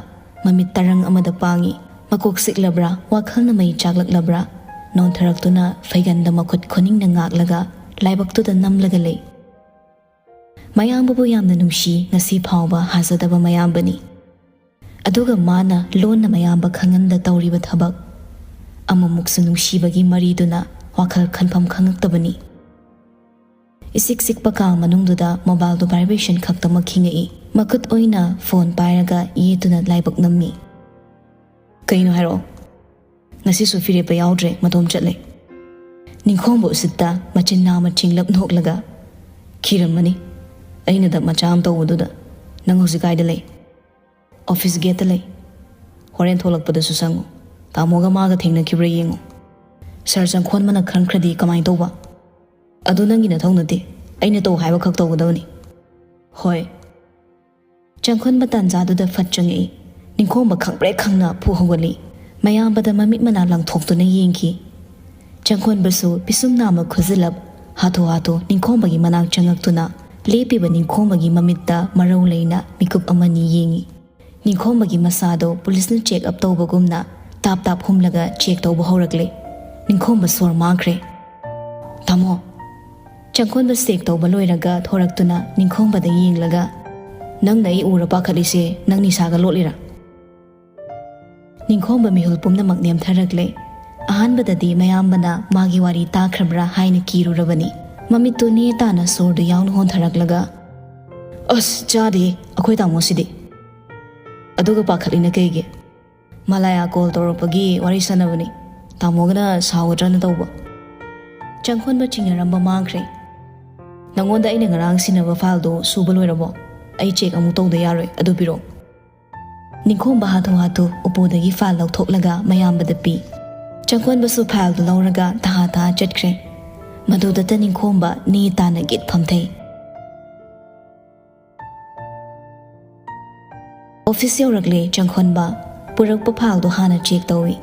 ꯃꯃꯤꯠ ꯇꯔꯪ ꯑꯃꯗ ꯄꯥꯡꯉꯤ꯫ ꯃꯀꯣꯛ ꯆꯤꯛꯂꯕ꯭ꯔꯥ, ꯋꯥꯈꯜꯅ ꯃꯩ ꯆꯥꯛꯂꯛꯂꯕ꯭ꯔꯥ, ꯅꯣꯟꯊꯔꯛꯇꯨꯅ ꯐꯩꯒꯟꯗ ꯃꯈꯨꯠ ꯈꯨꯅꯤꯡꯅ ꯉꯥꯛꯂꯒ ꯂꯥꯏꯕꯛꯇꯨꯗ ꯅꯝꯂꯒ ꯂꯩ꯫ ꯃꯌꯥꯝꯕꯕꯨ ꯌꯥꯝꯅ ꯅꯨꯡꯁꯤ, ꯉꯁꯤ ꯐꯥꯎꯕ ꯍꯥꯖꯗꯕ ꯃꯌꯥꯝꯕꯅꯤ꯫ ꯑꯗꯨꯒ ꯃꯥꯅ ꯂꯣꯟꯅ ꯃꯌꯥꯝꯕ ꯈꯪꯍꯟꯗ ꯇꯧꯔꯤꯕ ꯊꯕꯛ, ꯑꯃꯃꯨꯛꯁꯨ ꯅꯨꯡꯁꯤꯕꯒꯤ ꯃꯔꯤꯗꯨꯅ ꯋꯥꯈꯜ ꯈꯟꯐꯝ ꯈꯪꯉꯛꯇꯕꯅꯤ꯫ ꯏꯆꯤꯛ ꯆꯤꯛꯄ ꯀꯥ ꯃꯅꯨꯡꯗꯨꯗ ꯃꯣꯕꯥꯏꯜꯗꯨ ꯚꯥꯏꯕ꯭ꯔꯦꯁꯟ ꯈꯛꯇꯃꯛ ꯈꯤꯡꯉꯛꯏ꯫ ꯃꯈꯨꯠ ꯑꯣꯏꯅ ꯐꯣꯟ ꯄꯥꯏꯔꯒ ꯌꯦꯠꯇꯨꯅ ꯂꯥꯏꯕꯛ ꯅꯝꯃꯤ꯫ "ꯀꯩꯅꯣ ꯍꯥꯏꯔꯛꯑꯣ?" "ꯉꯁꯤꯁꯨ ꯐꯤꯔꯦꯞꯄ ꯌꯥꯎꯗ꯭ꯔꯦ, ꯃꯇꯣꯝ ꯆꯠꯂꯦ꯫ ꯅꯤꯡꯈꯣꯝꯕ ꯎꯁꯤꯠꯇ ꯃꯆꯤꯟ ꯅꯥꯝꯃ ꯆꯤꯡꯂꯞ ꯅꯣꯛꯂꯒ, ꯈꯤꯔꯝꯃꯅꯤ꯫ ꯑꯩꯅ ꯗꯞ ꯃꯆꯥ ꯑꯃ ꯇꯧꯕꯗꯨꯗ꯫ ꯅꯪ ꯍꯧꯖꯤꯛ ꯀꯥꯏꯗ ꯂꯩ?" "ꯑꯣꯐꯤꯁ ꯒꯦꯠꯇ ꯂꯩ꯫ ꯍꯣꯔꯦꯟ ꯊꯣꯛꯂꯛꯄꯗꯁꯨ ꯆꯪꯉꯨ꯫ ꯇꯥꯃꯣꯒ ꯃꯥꯒ ꯊꯦꯡꯅꯈꯤꯕ꯭ꯔꯥ ꯌꯦꯡꯉꯨ꯫ ꯁꯥꯔ ꯆꯪꯈꯣꯟꯕꯅ ꯈꯟꯈ꯭ꯔꯗꯤ ꯀꯃꯥꯏꯅ ꯇꯧꯕ? ꯑꯗꯨ ꯅꯪꯒꯤ ꯅꯊꯧ ꯅꯠꯇꯦ꯫ ꯑꯩꯅ ꯇꯧ ꯍꯥꯏꯕ ꯈꯛ ꯇꯧꯒꯗꯕꯅꯤ꯫" "ꯍꯣꯏ꯫" ꯆꯪꯈꯣꯟꯕ ꯇꯥꯟꯖꯥꯗꯨꯗ ꯐꯠ ꯆꯪꯉꯛꯏ꯫ ꯅꯤꯡꯈꯣꯝꯕ ꯈꯪꯄ꯭ꯔꯦꯛ ꯈꯪꯅ ꯐꯨ ꯍꯧꯒꯠꯂꯤ꯫ ꯃꯌꯥꯝꯕꯗ ꯃꯃꯤꯠ ꯃꯅꯥ ꯂꯪꯊꯣꯛꯇꯨꯅ ꯌꯦꯡꯈꯤ꯫ ꯆꯪꯈꯣꯟꯕꯁꯨ ꯄꯤꯁꯨꯝ ꯅꯥꯝꯃ ꯈꯨꯖꯤꯜꯂꯞ ꯍꯥꯊꯨ ꯍꯥꯊꯨ ꯅꯤꯡꯈꯣꯝꯕꯒꯤ ꯃꯅꯥꯛ ꯆꯪꯉꯛꯇꯨꯅ ꯂꯦꯞꯄꯤꯕ ꯅꯤꯡꯈꯣꯝꯕꯒꯤ ꯃꯃꯤꯠꯇ ꯃꯔꯧ ꯂꯩꯅ ꯃꯤꯀꯨꯞ ꯑꯃꯅꯤ ꯌꯦꯡꯉꯤ꯫ ꯅꯤꯡꯈꯣꯝꯕꯒꯤ ꯃꯁꯥꯗꯣ ꯄꯨꯂꯤꯁꯅ ꯆꯦꯛ ꯑꯞ ꯇꯧꯕꯒꯨꯝꯅ ꯇꯥꯞ ꯇꯥꯞ ꯍꯨꯝꯂꯒ ꯆꯦꯛ ꯇꯧꯕ ꯍꯧꯔꯛꯂꯦ꯫ ꯅꯤꯡꯈꯣꯝꯕ ꯁꯣꯔ ꯃꯥꯡꯈ꯭ꯔꯦ꯫ "ꯇꯥꯃꯣ!" ꯆꯪꯈꯣꯟꯕ ꯆꯦꯛ ꯇꯧꯕ ꯂꯣꯏꯔꯒ ꯊꯣꯔꯛꯇꯨꯅ ꯅꯤꯡꯈꯣꯝꯕꯗ ꯌꯦꯡꯂꯒ, "ꯅꯪꯅ ꯑꯩ ꯎꯔ ꯄꯥꯈꯠꯂꯤꯁꯦ ꯅꯪ ꯅꯤꯁꯥꯒ ꯂꯣꯠꯂꯤꯔꯥ?" ꯅꯤꯡꯈꯣꯝꯕ ꯃꯤꯍꯨꯜ ꯄꯨꯝꯅꯃꯛ ꯅꯦꯝꯊꯔꯛꯂꯦ꯫ ꯑꯍꯥꯟꯕꯗꯗꯤ ꯃꯌꯥꯝꯕꯅ ꯃꯥꯒꯤ ꯋꯥꯔꯤ ꯇꯥꯈ꯭ꯔꯕ꯭ꯔꯥ ꯍꯥꯏꯅ ꯀꯤꯔꯨꯔꯕꯅꯤ꯫ ꯃꯃꯤꯠꯇꯨ ꯅꯦ ꯇꯥꯅ ꯁꯣꯔꯗꯨ ꯌꯥꯎꯅ ꯍꯣꯟꯊꯔꯛꯂꯒ, "ꯑꯁ, ꯆꯥꯗꯦ ꯑꯩꯈꯣꯏ ꯇꯥꯃꯣꯁꯤꯗꯤ꯫ ꯑꯗꯨꯒ ꯄꯥꯈꯠꯂꯤꯅ ꯀꯩꯒꯤ? ꯃꯂꯥꯌꯥ ꯀꯣꯜ ꯇꯧꯔꯛꯄꯒꯤ ꯋꯥꯔꯤ ꯁꯥꯟꯅꯕꯅꯤ꯫ ꯇꯥꯃꯣꯒꯅ ꯁꯥꯎꯒꯗ꯭ꯔꯅ ꯇꯧꯕ꯫" ꯆꯪꯈꯣꯟꯕ ꯆꯤꯡꯅꯔꯝꯕ ꯃꯥꯡꯈ꯭ꯔꯦ꯫ "ꯅꯪꯉꯣꯟꯗ ꯑꯩꯅ ꯉꯔꯥꯡ ꯁꯤꯟꯅꯕ ꯐꯥꯏꯜꯗꯣ ꯁꯨꯕ ꯂꯣꯏꯔꯕꯣ? ꯑꯩ ꯆꯦꯛ ꯑꯃꯨꯛ ꯇꯧꯗ ꯌꯥꯔꯣꯏ, ꯑꯗꯨ ꯄꯤꯔꯛꯑꯣ꯫" ꯅꯤꯡꯈꯣꯝꯕ ꯍꯥꯊꯨ ꯍꯥꯊꯨ ꯎꯄꯨꯗꯒꯤ ꯐꯥꯏꯜ ꯂꯧꯊꯣꯛꯂꯒ ꯃꯌꯥꯝꯕꯗ ꯄꯤ꯫ ꯆꯪꯈꯣꯟꯕꯁꯨ ꯐꯥꯏꯜꯗꯨ ꯂꯧꯔꯒ ꯇꯍꯥ ꯇꯍꯥ ꯆꯠꯈ꯭ꯔꯦ꯫ ꯃꯗꯨꯗꯇ ꯅꯤꯡꯈꯣꯝꯕ ꯅꯦ ꯇꯥꯅ ꯒꯤꯠ ꯐꯝꯊꯩ꯫ ꯑꯣꯐꯤꯁ ꯌꯧꯔꯛꯂꯦ ꯆꯪꯈꯣꯟꯕ꯫ ꯄꯨꯔꯛꯄ ꯐꯥꯏꯜꯗꯨ ꯍꯥꯟꯅ ꯆꯦꯛ ꯇꯧꯏ꯫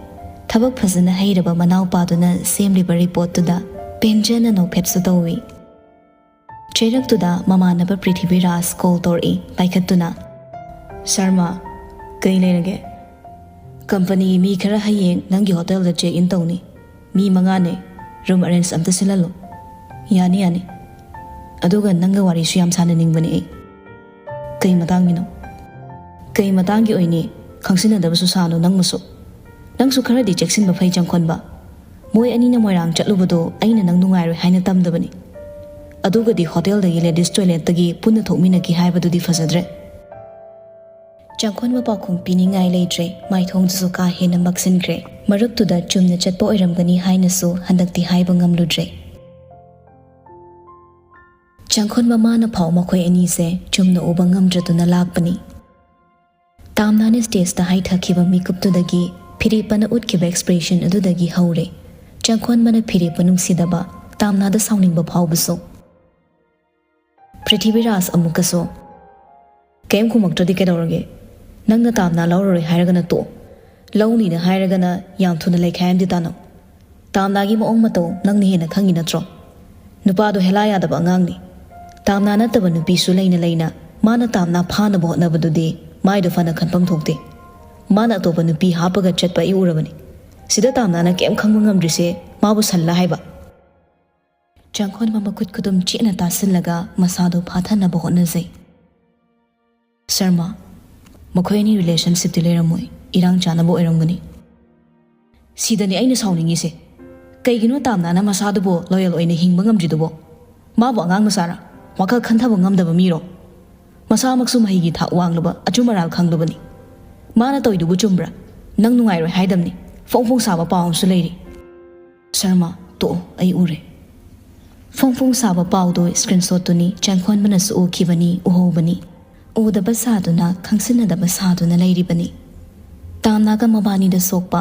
ꯊꯕꯛ ꯐꯖꯅ ꯍꯩꯔꯕ ꯃꯅꯥꯎꯄꯥꯗꯨꯅ ꯁꯦꯝꯂꯤꯕ ꯔꯤꯄꯣꯔꯠꯇꯨꯗ ꯄꯦꯟꯖꯅ ꯅꯣꯛꯐꯦꯠꯁꯨ ꯇꯧꯏ꯫ ꯆꯩꯔꯛꯇꯨꯗ ꯃꯃꯥꯟꯅꯕ ꯄ꯭ꯔꯤꯊꯤꯕꯤꯔꯥꯖ ꯀꯣꯜ ꯇꯧꯔꯛꯏ ꯄꯥꯏꯈꯠꯇꯨꯅ꯫ "ꯁꯔꯃ, ꯀꯩ ꯂꯩꯔꯒꯦ?" "ꯀꯝꯄꯅꯤꯒꯤ ꯃꯤ ꯈꯔ ꯍꯌꯦꯡ ꯅꯪꯒꯤ ꯍꯣꯇꯦꯜꯗ ꯆꯦꯛ ꯏꯟ ꯇꯧꯅꯤ꯫ ꯃꯤ ꯃꯉꯥꯅꯦ꯫ ꯔꯨꯝ ꯑꯔꯦꯟꯖ ꯑꯝꯇ ꯁꯤꯜꯍꯜꯂꯨ꯫" "ꯌꯥꯅꯤ, ꯌꯥꯅꯤ꯫ ꯑꯗꯨꯒ ꯅꯪꯒ ꯋꯥꯔꯤꯁꯨ ꯌꯥꯝ ꯁꯥꯟꯅꯅꯤꯡꯕꯅꯦ ꯑꯩ꯫" "ꯀꯩ ꯃꯇꯥꯡꯒꯤꯅꯣ?" "ꯀꯩ ꯃꯇꯥꯡꯒꯤ ꯑꯣꯏꯅꯤ? ꯈꯪꯁꯤꯟꯅꯗꯕꯁꯨ ꯁꯥꯅꯨ ꯅꯪꯕꯨꯁꯨ꯫ ꯅꯪꯁꯨ ꯈꯔꯗꯤ ꯆꯦꯛꯁꯤꯟꯕ ꯐꯩ, ꯆꯪꯈꯣꯟꯕ꯫ ꯃꯣꯏ ꯑꯅꯤꯅ ꯃꯣꯏꯔꯥꯡ ꯆꯠꯂꯨꯕꯗꯣ ꯑꯩꯅ ꯅꯪ ꯅꯨꯡꯉꯥꯏꯔꯣꯏ ꯍꯥꯏꯅ ꯇꯝꯗꯕꯅꯤ꯫ ꯑꯗꯨꯒꯗꯤ ꯍꯣꯇꯦꯜꯗꯒꯤ ꯂꯦꯗꯤꯁ ꯇꯣꯏꯂꯦꯠꯇꯒꯤ ꯄꯨꯟꯅ ꯊꯣꯛꯃꯤꯟꯅꯈꯤ ꯍꯥꯏꯕꯗꯨꯗꯤ ꯐꯖꯗ꯭ꯔꯦ꯫" ꯆꯪꯈꯣꯟꯕ ꯄꯥꯎꯈꯨꯝ ꯄꯤꯅꯤꯡꯉꯥꯏ ꯂꯩꯇ꯭ꯔꯦ꯫ ꯃꯥꯏꯊꯣꯡꯗꯨꯁꯨ ꯀꯥ ꯍꯦꯟꯅ ꯃꯛꯁꯤꯟꯈ꯭ꯔꯦ꯫ ꯃꯔꯨꯞꯇꯨꯗ ꯆꯨꯝꯅ ꯆꯠꯄ ꯑꯣꯏꯔꯝꯒꯅꯤ ꯍꯥꯏꯅꯁꯨ ꯍꯟꯗꯛꯇꯤ ꯍꯥꯏꯕ ꯉꯝꯂꯨꯗ꯭ꯔꯦ꯫ ꯆꯪꯈꯣꯟꯕ ꯃꯥꯅ ꯐꯥꯎ ꯃꯈꯣꯏ ꯑꯅꯤꯁꯦ ꯆꯨꯝꯅ ꯎꯕ ꯉꯝꯗ꯭ꯔꯗꯨꯅ ꯂꯥꯛꯄꯅꯤ꯫ ꯇꯥꯝꯅꯥꯅ ꯁ꯭ꯇꯦꯖꯇ ꯍꯥꯏꯊꯈꯤꯕ ꯃꯤꯀꯨꯞꯇꯨꯗꯒꯤ ꯐꯤꯔꯦꯞꯄꯅ ꯎꯠꯈꯤꯕ ꯑꯦꯛꯁꯄ꯭ꯔꯦꯁꯟ ꯑꯗꯨꯗꯒꯤ ꯍꯧꯔꯦ ꯆꯪꯈꯣꯟꯕꯅ ꯐꯤꯔꯦꯞꯄ ꯅꯨꯡꯁꯤꯗꯕ, ꯇꯥꯝꯅꯥꯗ ꯁꯥꯎꯅꯤꯡꯕ ꯐꯥꯎꯕꯁꯨ꯫ ꯄ꯭ꯔꯤꯊꯤꯕꯤꯔꯥꯖ ꯑꯃꯨꯛꯀꯁꯨ, "ꯀꯩꯝ ꯈꯨꯝꯃꯛꯇ꯭ꯔꯗꯤ ꯀꯩꯗꯧꯔꯒꯦ? ꯅꯪꯅ ꯇꯥꯝꯅꯥ ꯂꯧꯔꯔꯣꯏ ꯍꯥꯏꯔꯒꯅ ꯇꯣꯛꯑꯣ꯫ ꯂꯧꯅꯤꯅ ꯍꯥꯏꯔꯒꯅ ꯌꯥꯝ ꯊꯨꯅ ꯂꯩꯈꯥꯏ ꯑꯃꯗꯤ ꯇꯥꯅꯧ꯫ ꯇꯥꯝꯅꯥꯒꯤ ꯃꯑꯣꯡ ꯃꯇꯧ ꯅꯪꯅ ꯍꯦꯟꯅ ꯈꯪꯉꯤ ꯅꯠꯇ꯭ꯔꯣ? ꯅꯨꯄꯥꯗꯣ ꯍꯦꯂꯥ ꯌꯥꯗꯕ ꯑꯉꯥꯡꯅꯤ꯫ ꯇꯥꯝꯅꯥ ꯅꯠꯇꯕ ꯅꯨꯄꯤꯁꯨ ꯂꯩꯅ ꯂꯩꯅ ꯃꯥꯅ ꯇꯥꯝꯅꯥ ꯐꯥꯅꯕ ꯍꯣꯠꯅꯕꯗꯨꯗꯤ ꯃꯥꯏꯗꯣ ꯐꯅ ꯈꯟꯐꯝ ꯊꯣꯛꯇꯦ꯫ ꯃꯥꯅ ꯑꯇꯣꯞꯄ ꯅꯨꯄꯤ ꯍꯥꯞꯄꯒ ꯆꯠꯄ ꯑꯩ ꯎꯔꯕꯅꯤ꯫ ꯁꯤꯗ ꯇꯥꯝꯅꯥꯅ ꯀꯩꯝ ꯈꯪꯕ ꯉꯝꯗ꯭ꯔꯤꯁꯦ ꯃꯥꯕꯨ ꯁꯜꯂ ꯍꯥꯏꯕ?" ꯆꯪꯈꯣꯟꯕ ꯃꯈꯨꯠ ꯈꯨꯗꯨꯝ ꯆꯦꯠꯅ ꯇꯥꯁꯤꯜꯂꯒ ꯃꯁꯥꯗꯨ ꯐꯥꯊꯅꯕ ꯍꯣꯠꯅꯖꯩ꯫ "ꯁꯔꯃ, ꯃꯈꯣꯏ ꯑꯅꯤ ꯔꯤꯂꯦꯁꯟꯁꯤꯞꯇꯤ ꯂꯩꯔꯝꯃꯣꯏ, ꯏꯔꯥꯡ ꯆꯥꯅꯕ ꯑꯣꯏꯔꯝꯒꯅꯤ꯫" "ꯁꯤꯗꯅꯤ ꯑꯩꯅ ꯁꯥꯎꯅꯤꯡꯉꯤꯁꯦ꯫ ꯀꯩꯒꯤꯅꯣ ꯇꯥꯝꯅꯥꯅ ꯃꯁꯥꯗꯨꯕꯨ ꯂꯣꯌꯦꯜ ꯑꯣꯏꯅ ꯍꯤꯡꯕ ꯉꯝꯗ꯭ꯔꯤꯗꯨꯕꯣ? ꯃꯥꯕꯨ ꯑꯉꯥꯡ ꯃꯆꯥꯔꯥ? ꯋꯥꯈꯜ ꯈꯟꯊꯕ ꯉꯝꯗꯕ ꯃꯤꯔꯣ? ꯃꯁꯥꯃꯛꯁꯨ ꯃꯍꯩꯒꯤ ꯊꯥꯛ ꯋꯥꯡꯂꯕ ꯑꯆꯨꯝ ꯑꯔꯥꯜ ꯈꯪꯂꯕꯅꯤ꯫ ꯃꯥꯅ ꯇꯧꯏꯗꯨꯕꯨ ꯆꯨꯝꯕ꯭ꯔꯥ? ꯅꯪ ꯅꯨꯡꯉꯥꯏꯔꯣꯏ ꯍꯥꯏꯗꯝꯅꯤ꯫ ꯐꯣꯡ ꯐꯣꯡ ꯁꯥꯕ ꯄꯥꯎ ꯑꯃꯁꯨ ꯂꯩꯔꯤ꯫" "ꯁꯔꯃ, ꯇꯣꯛꯑꯣ, ꯑꯩ ꯎꯔꯦ꯫" ꯐꯣꯡ ꯐꯣꯡ ꯁꯥꯕ ꯄꯥꯎꯗꯨ ꯁ꯭ꯀ꯭ꯔꯤꯟꯁꯣꯠꯇꯨꯅꯤ ꯆꯪꯈꯣꯟꯕꯅꯁꯨ ꯎꯈꯤꯕꯅꯤ, ꯎꯍꯧꯕꯅꯤ꯫ ꯎꯗꯕ ꯁꯥꯗꯨꯅ, ꯈꯪꯁꯤꯟꯅꯗꯕ ꯁꯥꯗꯨꯅ ꯂꯩꯔꯤꯕꯅꯤ꯫ ꯇꯥꯝꯅꯥꯒ ꯃꯕꯥꯅꯤꯗ ꯁꯣꯛꯄ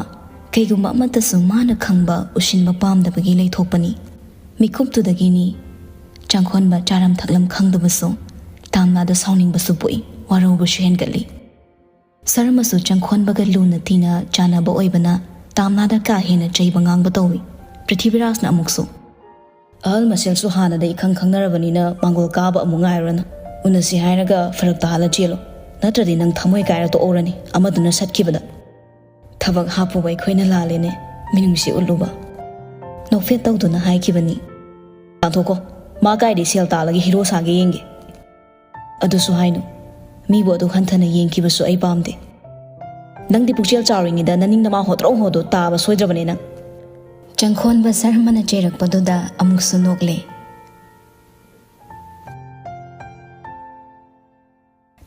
ꯀꯩꯒꯨꯝꯕ ꯑꯃꯠꯇꯁꯨ ꯃꯥꯅ ꯈꯪꯕ, ꯎꯁꯤꯟꯕ ꯄꯥꯝꯗꯕꯒꯤ ꯂꯩꯊꯣꯛꯄꯅꯤ꯫ ꯃꯤꯀꯨꯞꯇꯨꯗꯒꯤꯅꯤ ꯆꯪꯈꯣꯟꯕ ꯆꯥꯔꯝ ꯊꯛꯂꯝ ꯈꯪꯗꯕꯁꯨ, ꯇꯥꯝꯅꯥꯗ ꯁꯥꯎꯅꯤꯡꯕꯁꯨ ꯄꯣꯛꯏ, ꯋꯥꯔꯧꯕꯁꯨ ꯍꯦꯟꯒꯠꯂꯤ꯫ ꯁꯔꯃꯁꯨ ꯆꯪꯈꯣꯟꯕꯒ ꯂꯨꯅ ꯇꯤꯅ ꯆꯥꯟꯅꯕ ꯑꯣꯏꯕꯅ ꯇꯥꯝꯅꯥꯗ ꯀꯥ ꯍꯦꯟꯅ ꯆꯩꯕ ꯉꯥꯡꯕ ꯇꯧꯏ꯫ ꯄ꯭ꯔꯤꯊꯤꯕꯤꯔꯥꯖꯅ ꯑꯃꯨꯛꯁꯨ, ꯑꯍꯜ ꯃꯁꯦꯜꯁꯨ ꯍꯥꯟꯅꯗ ꯏꯈꯪ ꯈꯪꯅꯔꯕꯅꯤꯅ ꯃꯥꯡꯒꯣꯜ ꯀꯥꯕ ꯑꯃꯨꯛ ꯉꯥꯏꯔꯨꯔꯅꯨ꯫ ꯎꯅꯁꯤ ꯍꯥꯏꯔꯒ ꯐꯔꯛ ꯇꯥꯍꯜꯂ ꯆꯦꯜꯂꯣ, ꯅꯠꯇ꯭ꯔꯗꯤ ꯅꯪ ꯊꯃꯣꯏ ꯀꯥꯏꯔ ꯇꯣꯛꯍꯧꯔꯅꯤ ꯑꯃꯗꯨꯅ ꯁꯠꯈꯤꯕꯗ꯫ ꯊꯕꯛ ꯍꯥꯞꯄꯨꯕ ꯑꯩꯈꯣꯏꯅ ꯂꯥꯜꯂꯦꯅꯦ, ꯃꯤꯅꯨꯡꯁꯤ ꯎꯠꯂꯨꯕ꯫ ꯅꯣꯛꯐꯦꯠ ꯇꯧꯗꯨꯅ ꯍꯥꯏꯈꯤꯕꯅꯤ꯫ "ꯇꯥꯟꯊꯣꯛꯀꯣ, ꯃꯥ ꯀꯥꯏꯗꯩ ꯁꯦꯜ ꯇꯥꯜꯂꯒ ꯍꯤꯔꯣ ꯁꯥꯒꯦ ꯌꯦꯡꯒꯦ"꯫ "ꯑꯗꯨꯁꯨ ꯍꯥꯏꯅꯨ, ꯃꯤꯕꯨ ꯑꯗꯨꯛ ꯍꯟꯊꯅ ꯌꯦꯡꯈꯤꯕꯁꯨ ꯑꯩ ꯄꯥꯝꯗꯦ꯫ ꯅꯪꯗꯤ ꯄꯨꯛꯆꯦꯜ ꯆꯥꯎꯔꯤꯉꯩꯗ ꯅꯅꯤꯡ ꯅꯃꯥ ꯍꯣꯇ꯭ꯔꯧ ꯍꯣꯗꯣ ꯇꯥꯕ ꯁꯣꯏꯗ꯭ꯔꯕꯅꯦ ꯅꯪ"꯫ ꯆꯪꯈꯣꯟꯕ ꯁꯔꯃꯅ ꯆꯩꯔꯛꯄꯗꯨꯗ ꯑꯃꯨꯛꯁꯨ ꯅꯣꯛꯂꯦ꯫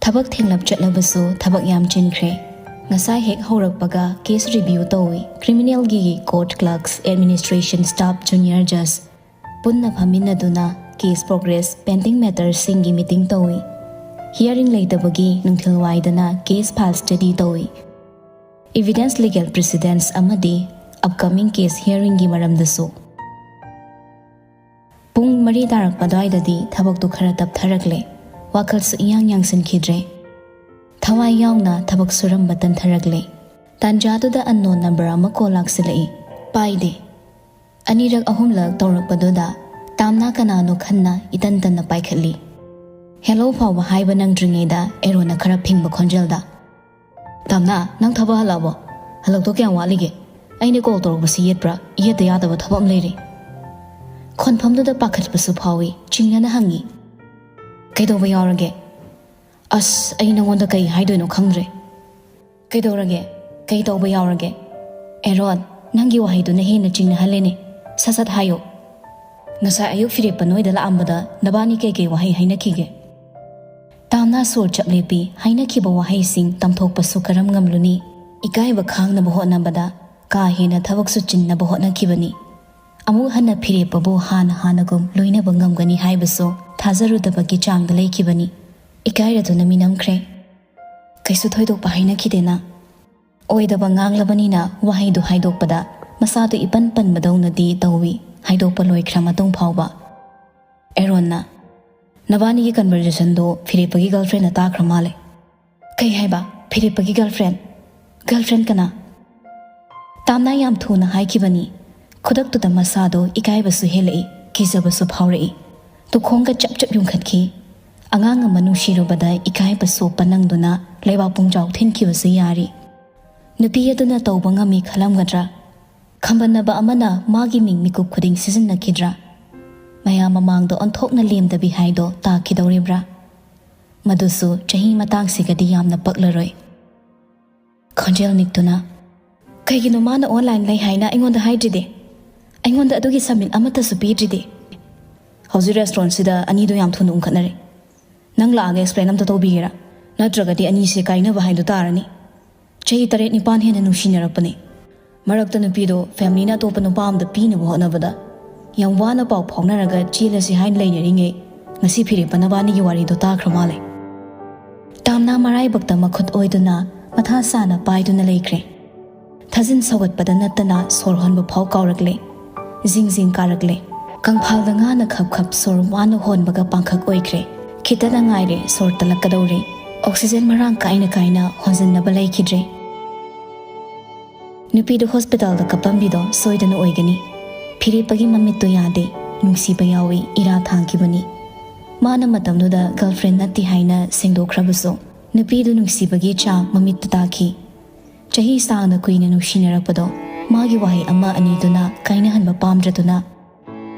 ꯊꯕꯛ ꯊꯦꯡꯂꯞ ꯆꯠꯂꯕꯁꯨ ꯊꯕꯛ ꯌꯥꯝ ꯆꯤꯟꯈ꯭ꯔꯦ꯫ ꯉꯁꯥꯏ ꯍꯦꯛ ꯍꯧꯔꯛꯄꯒ case review ꯇꯧꯏ꯫ Criminalꯒꯤ court clerks, administration staff, junior judge ꯄꯨꯟꯅ ꯐꯝꯃꯤꯟꯅꯗꯨꯅ case progress, pending matterꯁꯤꯡꯒꯤ meeting ꯇꯧꯏ꯫ Hearing ꯂꯩꯇꯕꯒꯤ ꯅꯨꯡꯊꯤꯜ ꯋꯥꯏꯗꯅ case file study ꯇꯧꯏ꯫ Evidence, legal precedents ꯑꯃꯗꯤ upcoming case hearingꯒꯤ ꯃꯔꯝꯗꯁꯨ꯫ ꯄꯨꯡ ꯃꯔꯤ ꯇꯥꯔꯛꯄ ꯑꯗꯨꯋꯥꯏꯗꯗꯤ ꯊꯕꯛꯇꯨ ꯈꯔ ꯇꯞꯊꯔꯛꯂꯦ꯫ ꯋꯥꯈꯜꯁꯨ ꯏꯌꯥꯡ ꯌꯥꯡꯁꯤꯟꯈꯤꯗ꯭ꯔꯦ꯫ ꯊꯋꯥꯏ ꯌꯥꯎꯅ ꯊꯕꯛ ꯁꯨꯔꯝꯕ ꯇꯟꯊꯔꯛꯂꯦ꯫ ꯇꯥꯟꯖꯥꯗꯨꯗ unknown number ꯑꯃ call ꯂꯥꯛꯁꯤꯜꯂꯛꯏ꯫ ꯄꯥꯏꯗꯦ꯫ ꯑꯅꯤꯔꯛ ꯑꯍꯨꯝꯂꯛ ꯇꯧꯔꯛꯄꯗꯨꯗ ꯇꯥꯝꯅꯥ ꯀꯅꯥꯅꯣ ꯈꯟꯅ ꯏꯇꯟ ꯇꯟꯅ ꯄꯥꯏꯈꯠꯂꯤ꯫ Hello ꯐꯥꯎꯕ ꯍꯥꯏꯕ ꯅꯪꯗ꯭ꯔꯤꯉꯩꯗ ꯑꯦꯔꯣꯟꯅ ꯈꯔ ꯐꯤꯡꯕ ꯈꯣꯟꯖꯦꯜꯗ, "ꯇꯥꯝꯅꯥ, ꯅꯪ ꯊꯕꯛ ꯍꯜꯂꯛꯑꯕꯣ? ꯍꯜꯂꯛꯇꯧ ꯀꯌꯥꯝ ꯋꯥꯠꯂꯤꯒꯦ? ꯑꯩꯅ call ꯇꯧꯔꯛꯄꯁꯤ ꯌꯦꯠꯄ꯭ꯔꯥ? ꯌꯦꯠꯇ ꯌꯥꯗꯕ ꯊꯕꯛ ꯑꯃ ꯂꯩꯔꯦ"꯫ ꯈꯣꯟꯐꯝꯗꯨꯗ ꯄꯥꯈꯠꯄꯁꯨ ꯐꯥꯎꯏ꯫ ꯆꯤꯡꯅꯅ ꯍꯪꯉꯤ, "ꯀꯩꯗꯧꯕ ꯌꯥꯎꯔꯒꯦ?" "ꯑꯁ, ꯑꯩ ꯅꯉꯣꯟꯗ ꯀꯩ ꯍꯥꯏꯗꯣꯏꯅꯣ ꯈꯪꯗ꯭ꯔꯦ"꯫ "ꯀꯩꯗꯧꯔꯒꯦ? ꯀꯩ ꯇꯧꯕ ꯌꯥꯎꯔꯒꯦ?" "ꯑꯦꯔꯣꯟ, ꯅꯪꯒꯤ ꯋꯥꯍꯩꯗꯨꯅ ꯍꯦꯟꯅ ꯆꯤꯡꯅꯍꯜꯂꯦꯅꯦ꯫ ꯁꯠ ꯁꯠ ꯍꯥꯏꯌꯣ꯫ ꯉꯁꯥꯏ ꯑꯌꯨꯛ ꯐꯤꯔꯦꯞꯄ ꯅꯣꯏꯗ ꯂꯥꯛꯑꯝꯕꯗ ꯅꯕꯥꯅꯤ ꯀꯩꯀꯩ ꯋꯥꯍꯩ ꯍꯥꯏꯅꯈꯤꯒꯦ?" ꯇꯥꯝꯅꯥ ꯁꯣꯔ ꯆꯞ ꯂꯦꯞꯄꯤ꯫ ꯍꯥꯏꯅꯈꯤꯕ ꯋꯥꯍꯩꯁꯤꯡ ꯇꯝꯊꯣꯛꯄꯁꯨ ꯀꯔꯝ ꯉꯝꯂꯨꯅꯤ? ꯏꯀꯥꯏꯕ ꯈꯥꯡꯅꯕ ꯍꯣꯠꯅꯕꯗ ꯀꯥ ꯍꯦꯟꯅ ꯊꯕꯛꯁꯨ ꯆꯤꯟꯅꯕ ꯍꯣꯠꯅꯈꯤꯕꯅꯤ꯫ ꯑꯃꯨꯛ ꯍꯟꯅ ꯐꯤꯔꯦꯞꯄꯕꯨ ꯍꯥꯟꯅ ꯍꯥꯟꯅꯒꯨꯝ ꯂꯣꯏꯅꯕ ꯉꯝꯒꯅꯤ ꯍꯥꯏꯕꯁꯨ ꯊꯥꯖꯔꯨꯗꯕꯒꯤ ꯆꯥꯡꯗ ꯂꯩꯈꯤꯕꯅꯤ꯫ ꯏꯀꯥꯏꯔꯗꯨꯅ ꯃꯤꯅꯝꯈ꯭ꯔꯦ꯫ "ꯀꯩꯁꯨ ꯊꯣꯏꯗꯣꯛꯄ ꯍꯥꯏꯅꯈꯤꯗꯦꯅ"꯫ ꯑꯣꯏꯗꯕ ꯉꯥꯡꯂꯕꯅꯤꯅ ꯋꯥꯍꯩꯗꯨ ꯍꯥꯏꯗꯣꯛꯄꯗ ꯃꯁꯥꯗꯨ ꯏꯄꯟ ꯄꯟꯕꯗꯧꯅꯗꯤ ꯇꯧꯏ꯫ ꯍꯥꯏꯗꯣꯛꯄ ꯂꯣꯏꯈ꯭ꯔ ꯃꯇꯨꯡ ꯐꯥꯎꯕ꯫ ꯑꯦꯔꯣꯟꯅ, "ꯅꯕꯥꯅꯤꯒꯤ conversationꯗꯨ ꯐꯤꯔꯦꯞꯄꯒꯤ girlfriendꯅ ꯇꯥꯈ꯭ꯔ ꯃꯥꯜꯂꯦ"꯫ "ꯀꯩ ꯍꯥꯏꯕ? ꯐꯤꯔꯦꯞꯄꯒꯤ girlfriend? Girlfriend ꯀꯅꯥ?" ꯇꯥꯝꯅꯥ ꯌꯥꯝ ꯊꯨꯅ ꯍꯥꯏꯈꯤꯕꯅꯤ꯫ ꯈꯨꯗꯛꯇꯨꯗ ꯃꯁꯥꯗꯣ ꯏꯀꯥꯏꯕꯁꯨ ꯍꯦꯜꯂꯛꯏ꯫ ꯀꯤꯖꯕꯁꯨ ꯐꯥꯎꯔꯛꯏ꯫ ꯇꯨꯈꯣꯡꯒ ꯆꯞ ꯆꯞ ꯌꯨꯡꯈꯠꯈꯤ꯫ ꯑꯉꯥꯡ ꯑꯃ ꯅꯨꯡꯁꯤꯔꯨꯕꯗ ꯏꯀꯥꯏꯕ ꯁꯣꯛꯄ ꯅꯪꯗꯨꯅ ꯂꯩꯕꯥꯛ ꯄꯨꯡꯖꯥꯎ ꯊꯤꯟꯈꯤꯕꯁꯨ ꯌꯥꯔꯤ꯫ ꯅꯨꯄꯤ ꯑꯗꯨꯅ ꯇꯧꯕ ꯉꯝꯃꯤ ꯈꯜꯂꯝꯒꯗ꯭ꯔꯥ? ꯈꯝꯕꯟꯅꯕ ꯑꯃꯅ ꯃꯥꯒꯤ ꯃꯤꯡ ꯃꯤꯀꯨꯞ ꯈꯨꯗꯤꯡ ꯁꯤꯖꯤꯟꯅꯈꯤꯗ꯭ꯔꯥ? ꯃꯌꯥꯝ ꯃꯃꯥꯡꯗ ꯑꯣꯟꯊꯣꯛꯅ ꯂꯦꯝꯗꯕꯤ ꯍꯥꯏꯗꯣ ꯇꯥꯈꯤꯗꯧꯔꯤꯕ꯭ꯔꯥ? ꯃꯗꯨꯁꯨ ꯆꯍꯤ ꯃꯇꯥꯡꯁꯤꯒꯗꯤ ꯌꯥꯝꯅ ꯄꯛꯂꯔꯣꯏ꯫ ꯈꯣꯟꯖꯦꯜ ꯅꯤꯛꯇꯨꯅ, "ꯀꯩꯒꯤꯅꯣ ꯃꯥꯅ online ꯂꯩ ꯍꯥꯏꯅ ꯑꯩꯉꯣꯟꯗ ꯍꯥꯏꯗ꯭ꯔꯤꯗꯤ? ꯑꯩꯉꯣꯟꯗ ꯑꯗꯨꯒꯤ ꯁꯃꯤꯟ ꯑꯃꯠꯇꯁꯨ ꯄꯤꯗ꯭ꯔꯤꯗꯤ?" "ꯍꯧꯖꯤꯛ restaurantꯁꯤꯗ ꯑꯅꯤꯗꯣ ꯌꯥꯝ ꯊꯨꯅ ꯎꯪꯈꯠꯅꯔꯦ꯫ ꯅꯪ ꯂꯥꯛꯑꯒ explain ꯑꯝꯇ ꯇꯧꯕꯤꯒꯦꯔꯥ? ꯅꯠꯇ꯭ꯔꯒꯗꯤ ꯑꯅꯤꯁꯦ ꯀꯥꯏꯅꯕ ꯍꯥꯏꯗꯣ ꯇꯥꯔꯅꯤ꯫ ꯆꯍꯤ ꯇꯔꯦꯠ ꯅꯤꯄꯥꯟ ꯍꯦꯟꯅ ꯅꯨꯡꯁꯤꯅꯔꯛꯄꯅꯤ꯫ ꯃꯔꯛꯇ ꯅꯨꯄꯤꯗꯣ familyꯅ ꯑꯇꯣꯞꯄ ꯅꯨꯄꯥ ꯑꯃꯗ ꯄꯤꯅꯕ ꯍꯣꯠꯅꯕꯗ ꯌꯥꯝ ꯋꯥꯅ ꯄꯥꯎ ꯐꯥꯎꯅꯔꯒ ꯆꯦꯜꯂꯁꯤ ꯍꯥꯏꯅ ꯂꯩꯅꯔꯤꯉꯩ ꯉꯁꯤ ꯐꯤꯔꯦꯞꯄ ꯅꯕꯥꯅꯤꯒꯤ ꯋꯥꯔꯤꯗꯣ ꯇꯥꯈ꯭ꯔ ꯃꯥꯜꯂꯦ꯫" ꯇꯥꯝꯅꯥ ꯃꯔꯥꯏꯕꯛꯇ ꯃꯈꯨꯠ ꯑꯣꯏꯗꯨꯅ ꯃꯊꯥ ꯁꯥꯅ ꯄꯥꯏꯗꯨꯅ ꯂꯩꯈ꯭ꯔꯦ꯫ ꯊꯥꯖꯤꯟ ꯁꯧꯒꯠꯄꯗ ꯅꯠꯇꯅ ꯁꯣꯔ ꯍꯣꯟꯕ ꯐꯥꯎ ꯀꯥꯎꯔꯛꯂꯦ꯫ ꯖꯤꯡ ꯖꯤꯡ ꯀꯥꯔꯛꯂꯦ꯫ ꯀꯪꯐꯥꯜꯗ ꯉꯥꯅ ꯈꯞ ꯈꯞ ꯁꯣꯔ ꯋꯥꯅ ꯍꯣꯟꯕꯒ ꯄꯥꯡꯈꯛ ꯑꯣꯏꯈ꯭ꯔꯦ꯫ ꯈꯤꯇꯗ ꯉꯥꯏꯔꯦ ꯁꯣꯔ ꯇꯠꯂꯛꯀꯗꯧꯔꯦ꯫ Oxygen ꯃꯔꯥꯡ ꯀꯥꯏꯅ ꯀꯥꯏꯅ ꯍꯣꯟꯖꯤꯟꯅꯕ ꯂꯩꯈꯤꯗ꯭ꯔꯦ꯫ ꯅꯨꯄꯤꯗꯨ hospitalꯗ ꯀꯞꯄꯝꯕꯤꯗꯣ ꯁꯣꯏꯗꯅ ꯑꯣꯏꯒꯅꯤ꯫ ꯐꯤꯔꯦꯞꯄꯒꯤ ꯃꯃꯤꯠꯇꯨ ꯌꯥꯗꯦ, ꯅꯨꯡꯁꯤꯕ ꯌꯥꯎꯏ, ꯏꯔꯥ ꯊꯥꯡꯈꯤꯕꯅꯤ꯫ ꯃꯥꯅ ꯃꯇꯝꯗꯨꯗ girlfriend ꯅꯠꯇꯦ ꯍꯥꯏꯅ ꯁꯦꯡꯗꯣꯛꯈ꯭ꯔꯕꯁꯨ, ꯅꯨꯄꯤꯗꯨ ꯅꯨꯡꯁꯤꯕꯒꯤ ꯆꯥ ꯃꯃꯤꯠꯇ ꯇꯥꯈꯤ꯫ ꯆꯍꯤ ꯁꯥꯡꯅ ꯀꯨꯏꯅ ꯅꯨꯡꯁꯤꯅꯔꯛꯄꯗꯣ ꯃꯥꯒꯤ ꯋꯥꯍꯩ ꯑꯃ ꯑꯅꯤꯗꯨꯅ ꯀꯥꯏꯅꯍꯟꯕ ꯄꯥꯝꯗ꯭ꯔꯗꯨꯅ,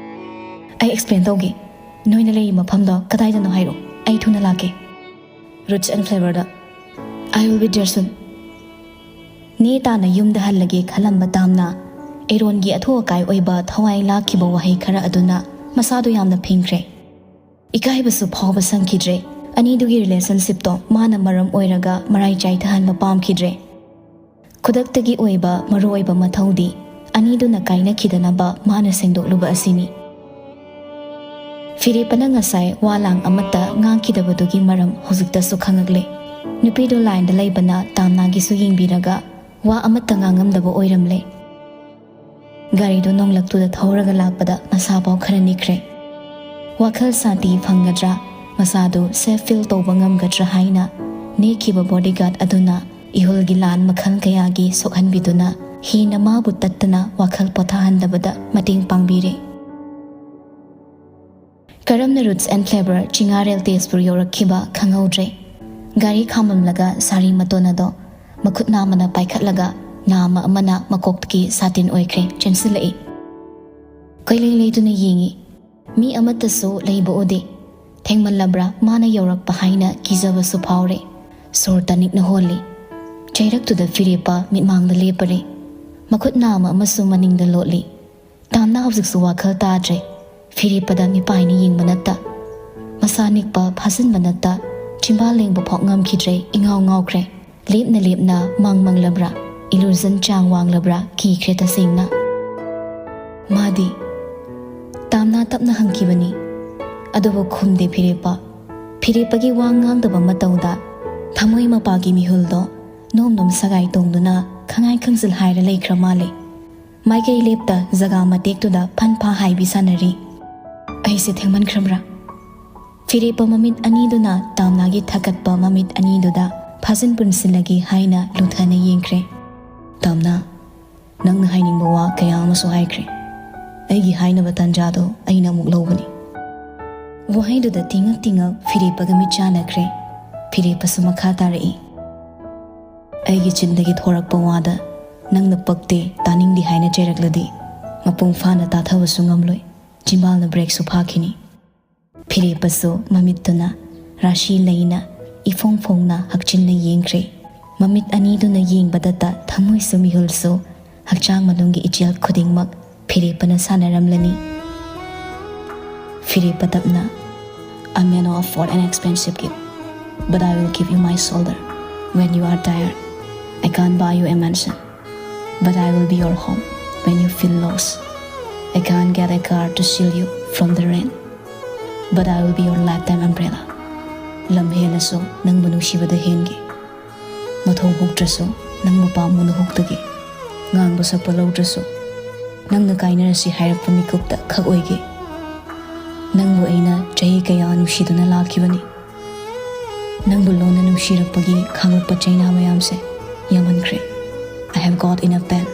"ꯑꯩ explain ꯇꯧꯒꯦ꯫ ꯅꯣꯏꯅ ꯂꯩꯔꯤ ꯃꯐꯝꯗꯣ ꯀꯗꯥꯏꯗꯅꯣ ꯍꯥꯏꯔꯣ, ꯑꯩ ꯊꯨꯅ ꯂꯥꯛꯀꯦ꯫" Roots and Flavorꯗ꯫ "I will be there soon꯫" ꯅꯦ ꯇꯥꯅ ꯌꯨꯝꯗ ꯍꯜꯂꯒꯦ ꯈꯜꯂꯝꯕ ꯇꯥꯝꯅ ꯑꯦꯔꯣꯟꯒꯤ ꯑꯊꯨ ꯑꯀꯥꯏ ꯑꯣꯏꯕ ꯊꯋꯥꯏ ꯂꯥꯛꯈꯤꯕ ꯋꯥꯍꯩ ꯈꯔ ꯑꯗꯨꯅ ꯃꯁꯥꯗꯨ ꯌꯥꯝꯅ ꯐꯤꯡꯈ꯭ꯔꯦ꯫ ꯏꯀꯥꯏꯕꯁꯨ ꯐꯥꯎꯕ ꯁꯪꯈꯤꯗ꯭ꯔꯦ꯫ ꯑꯅꯤꯗꯨꯒꯤ relationshipꯇꯣ ꯃꯥꯅ ꯃꯔꯝ ꯑꯣꯏꯔꯒ ꯃꯔꯥꯏ ꯆꯥꯏꯊꯍꯟꯕ ꯄꯥꯝꯈꯤꯗ꯭ꯔꯦ꯫ ꯈꯨꯗꯛꯇꯒꯤ ꯑꯣꯏꯕ ꯃꯔꯨꯑꯣꯏꯕ ꯃꯊꯧꯗꯤ ꯑꯅꯤꯗꯨꯅ ꯀꯥꯏꯅꯈꯤꯗꯅꯕ ꯃꯥꯅ ꯁꯦꯡꯗꯣꯛꯂꯨꯕ ꯑꯁꯤꯅꯤ꯫ ꯐꯤꯔꯦꯞꯄꯅ ꯉꯁꯥꯏ ꯋꯥ ꯂꯥꯡ ꯑꯃꯠꯇ ꯉꯥꯡꯈꯤꯗꯕꯗꯨꯒꯤ ꯃꯔꯝ ꯍꯧꯖꯤꯛꯇꯁꯨ ꯈꯪꯉꯛꯂꯦ꯫ ꯅꯨꯄꯤꯗꯨ lineꯗ ꯂꯩꯕꯅ ꯇꯥꯝꯅꯥꯒꯤꯁꯨ ꯌꯦꯡꯕꯤꯔꯒ ꯋꯥ ꯑꯃꯠꯇ ꯉꯥꯡꯉꯝꯗꯕ ꯑꯣꯏꯔꯝꯂꯦ꯫ ꯒꯥꯔꯤꯗꯨ ꯅꯣꯡꯂꯛꯇꯨꯗ ꯊꯧꯔꯒ ꯂꯥꯛꯄꯗ ꯃꯁꯥꯐꯥꯎ ꯈꯔ ꯅꯤꯛꯈ꯭ꯔꯦ꯫ ꯋꯥꯈꯜ ꯁꯥꯟꯇꯤ ꯐꯪꯒꯗ꯭ꯔꯥ, ꯃꯁꯥꯗꯨ safe feel ꯇꯧꯕ ꯉꯝꯒꯗ꯭ꯔꯥ ꯍꯥꯏꯅ ꯅꯦꯛꯈꯤꯕ bodyguard ꯑꯗꯨꯅ ꯏꯍꯨꯜꯒꯤ ꯂꯥꯟ ꯃꯈꯜ ꯀꯌꯥꯒꯤ ꯁꯣꯛꯍꯟꯕꯤꯗꯨꯅ ꯍꯦꯟꯅ ꯃꯥꯕꯨ ꯇꯠꯇꯅ ꯋꯥꯈꯜ ꯄꯣꯊꯥꯍꯟꯗꯕꯗ ꯃꯇꯦꯡ ꯄꯥꯡꯕꯤꯔꯦ꯫ ꯀꯔꯝꯅ Roots and Flavor ꯆꯤꯉꯥꯔꯦꯜ ꯇꯦꯖꯄꯨꯔ ꯌꯧꯔꯛꯈꯤꯕ ꯈꯪꯍꯧꯗ꯭ꯔꯦ꯫ ꯒꯥꯔꯤ ꯈꯥꯝꯂꯝꯂꯒ ꯁꯥꯔꯤ ꯃꯇꯣꯟ ꯑꯗꯣ ꯃꯈꯨꯠ ꯅꯥꯝꯃꯅ ꯄꯥꯏꯈꯠꯂꯒ ꯅꯥꯝꯃ ꯑꯃꯅ ꯃꯀꯣꯛꯇꯒꯤ ꯁꯥꯇꯤꯟ ꯑꯣꯏꯈ꯭ꯔꯦ ꯆꯦꯟꯁꯤꯜꯂꯛꯏ꯫ ꯀꯣꯏꯂꯩ ꯂꯩꯗꯨꯅ ꯌꯦꯡꯉꯤ꯫ ꯃꯤ ꯑꯃꯠꯇꯁꯨ ꯂꯩꯕ ꯎꯗꯦ꯫ ꯊꯦꯡꯃꯜꯂꯕ꯭ꯔꯥ ꯃꯥꯅ ꯌꯧꯔꯛꯄ ꯍꯥꯏꯅ ꯀꯤꯖꯕꯁꯨ ꯐꯥꯎꯔꯦ꯫ ꯁꯣꯔ ꯇꯥꯅꯤꯛꯅ ꯍꯣꯜꯂꯤ꯫ ꯆꯩꯔꯛꯇꯨꯗ ꯐꯤꯔꯦꯞꯄ ꯃꯤꯠꯃꯥꯡꯗ ꯂꯦꯞꯄꯔꯦ꯫ ꯃꯈꯨꯠ ꯅꯥꯝꯃ ꯑꯃꯁꯨ ꯃꯅꯤꯡꯗ ꯂꯣꯠꯂꯤ꯫ ꯇꯥꯝꯅ ꯍꯧꯖꯤꯛꯁꯨ ꯋꯥꯈꯜ ꯇꯥꯗ꯭ꯔꯦ꯫ ꯐꯤꯔꯦꯞꯄꯗ ꯃꯤꯄꯥꯏꯅ ꯌꯦꯡꯕ ꯅꯠꯇ, ꯃꯁꯥ ꯅꯤꯛꯄ ꯐꯥꯖꯤꯟꯕ ꯅꯠꯇ, ꯆꯤꯝꯕꯥꯜ ꯂꯦꯡꯕ ꯐꯥꯎ ꯉꯝꯈꯤꯗ꯭ꯔꯦ꯫ ꯏꯉꯥꯎ ꯉꯥꯎꯈ꯭ꯔꯦ꯫ ꯂꯦꯞꯅ ꯂꯦꯞꯅ ꯃꯪ ꯃꯪꯂꯕ꯭ꯔꯥ, illusion ꯆꯥꯡ ꯋꯥꯡꯂꯕ꯭ꯔꯥ ꯀꯤꯈ꯭ꯔꯦ ꯇꯁꯦꯡꯅ꯫ ꯃꯥꯗꯤ? ꯇꯥꯝꯅ ꯇꯞꯅ ꯍꯪꯈꯤꯕꯅꯤ꯫ ꯑꯗꯨꯕꯨ ꯈꯨꯝꯗꯦ ꯐꯤꯔꯦꯞꯄ꯫ ꯐꯤꯔꯦꯞꯄꯒꯤ ꯋꯥ ꯉꯥꯡꯗꯕ ꯃꯇꯧꯗ ꯊꯃꯣꯏ ꯃꯄꯥꯒꯤ ꯃꯤꯍꯨꯜꯗꯣ ꯅꯣꯝ ꯅꯣꯝ ꯁꯒꯥꯏ ꯇꯣꯡꯗꯨꯅ ꯈꯪꯉꯥꯏ ꯈꯪꯖꯤꯜ ꯍꯥꯏꯔ ꯂꯩꯈ꯭ꯔ ꯃꯥꯜꯂꯦ꯫ ꯃꯥꯏꯀꯩ ꯂꯦꯞꯇ ꯖꯒꯥ ꯃꯇꯦꯛꯇꯨꯗ ꯐꯟ ꯐꯥ ꯍꯥꯏꯕꯤ ꯁꯥꯟꯅꯔꯤ꯫ ꯑꯩꯁꯦ ꯊꯦꯡꯃꯟꯈ꯭ꯔꯕ꯭ꯔꯥ? ꯐꯤꯔꯦꯞꯄ ꯃꯃꯤꯠ ꯑꯅꯤꯗꯨꯅ ꯇꯥꯝꯅꯥꯒꯤ ꯊꯀꯠꯄ ꯃꯃꯤꯠ ꯑꯅꯤꯗꯨꯗ ꯐꯥꯖꯤꯟ ꯄꯨꯟꯁꯤꯜꯂꯒꯦ ꯍꯥꯏꯅ ꯂꯨꯊꯅ ꯌꯦꯡꯈ꯭ꯔꯦ꯫ ꯇꯥꯝꯅꯥ, ꯅꯪꯅ ꯍꯥꯏꯅꯤꯡꯕ ꯋꯥ ꯀꯌꯥ ꯑꯃꯁꯨ ꯍꯥꯏꯈ꯭ꯔꯦ꯫ ꯑꯩꯒꯤ ꯍꯥꯏꯅꯕ ꯇꯥꯟꯖꯥꯗꯣ ꯑꯩꯅ ꯑꯃꯨꯛ ꯂꯧꯕꯅꯤ꯫ ꯋꯥꯍꯩꯗꯨꯗ ꯇꯤꯡꯉꯛ ꯇꯤꯡꯉꯛ ꯐꯤꯔꯦꯞꯄꯒ ꯃꯤꯠ ꯆꯥꯟꯅꯈ꯭ꯔꯦ꯫ ꯐꯤꯔꯦꯞꯄꯁꯨ ꯃꯈꯥ ꯇꯥꯔꯛꯏ꯫ ꯑꯩꯒꯤ ꯆꯤꯟꯗꯒꯤ ꯊꯣꯔꯛꯄ ꯋꯥꯗ ꯅꯪꯅ ꯄꯛꯇꯦ, ꯇꯥꯅꯤꯡꯗꯦ ꯍꯥꯏꯅ ꯆꯩꯔꯛꯂꯗꯤ ꯃꯄꯨꯡ ꯐꯥꯅ ꯇꯥꯊꯕꯁꯨ ꯉꯝꯂꯣꯏ꯫ ꯆꯤꯝꯕꯥꯜꯅ ꯕ꯭ꯔꯦꯛꯁꯨ ꯐꯥꯈꯤꯅꯤ꯫ ꯐꯤꯔꯦꯞꯄꯁꯨ ꯃꯃꯤꯠꯇꯨꯅ ꯔꯥꯁꯤ ꯂꯩꯅ ꯏꯐꯣꯡ ꯐꯣꯡꯅ ꯍꯛꯆꯤꯟꯅ ꯌꯦꯡꯈ꯭ꯔꯦ꯫ ꯃꯃꯤꯠ ꯑꯅꯤꯗꯨꯅ ꯌꯦꯡꯕꯗꯇ ꯊꯃꯣꯏꯁꯨ ꯃꯤꯍꯨꯜꯁꯨ ꯍꯛꯆꯥꯡ ꯃꯅꯨꯡꯒꯤ ꯏꯆꯦꯜ ꯈꯨꯗꯤꯡꯃꯛ ꯐꯤꯔꯦꯞꯄꯅ ꯁꯥꯟꯅꯔꯝꯂꯅꯤ꯫ ꯐꯤꯔꯦꯞꯄ ꯇꯞꯅ, "I may not afford an expensive gift, but I will give you my shoulder when you are tired. I can't buy you a mansion, but I will be your home when you feel lost. I can't get a car to shield you from the rain, but I will be your lifetime umbrella." ꯂꯝ ꯍꯦꯜꯂꯁꯨ ꯅꯪꯕꯨ ꯅꯨꯡꯁꯤꯕꯗ ꯍꯦꯟꯒꯦ꯫ ꯃꯊꯣꯡ ꯍꯨꯛꯇ꯭ꯔꯁꯨ ꯅꯪꯕꯨ ꯄꯥꯝꯃꯨꯅ ꯍꯨꯛꯇꯒꯦ꯫ ꯉꯥꯡꯕ ꯁꯛꯄ ꯂꯧꯗ꯭ꯔꯁꯨ ꯅꯪꯅ ꯀꯥꯏꯅꯔꯁꯤ ꯍꯥꯏꯔꯛꯄ ꯃꯤꯀꯨꯞꯇ ꯈꯛ ꯑꯣꯏꯒꯦ꯫ ꯅꯪꯕꯨ ꯑꯩꯅ ꯆꯍꯤ ꯀꯌꯥ ꯅꯨꯡꯁꯤꯗꯨꯅ ꯂꯥꯛꯈꯤꯕꯅꯤ꯫ ꯅꯪꯕꯨ ꯂꯣꯟꯅ ꯅꯨꯡꯁꯤꯔꯛꯄꯒꯤ ꯈꯥꯡꯂꯛꯄ ꯆꯩꯅꯥ ꯃꯌꯥꯝꯁꯦ ꯌꯥꯝꯃꯟꯈ꯭ꯔꯦ꯫ I have got enough pain.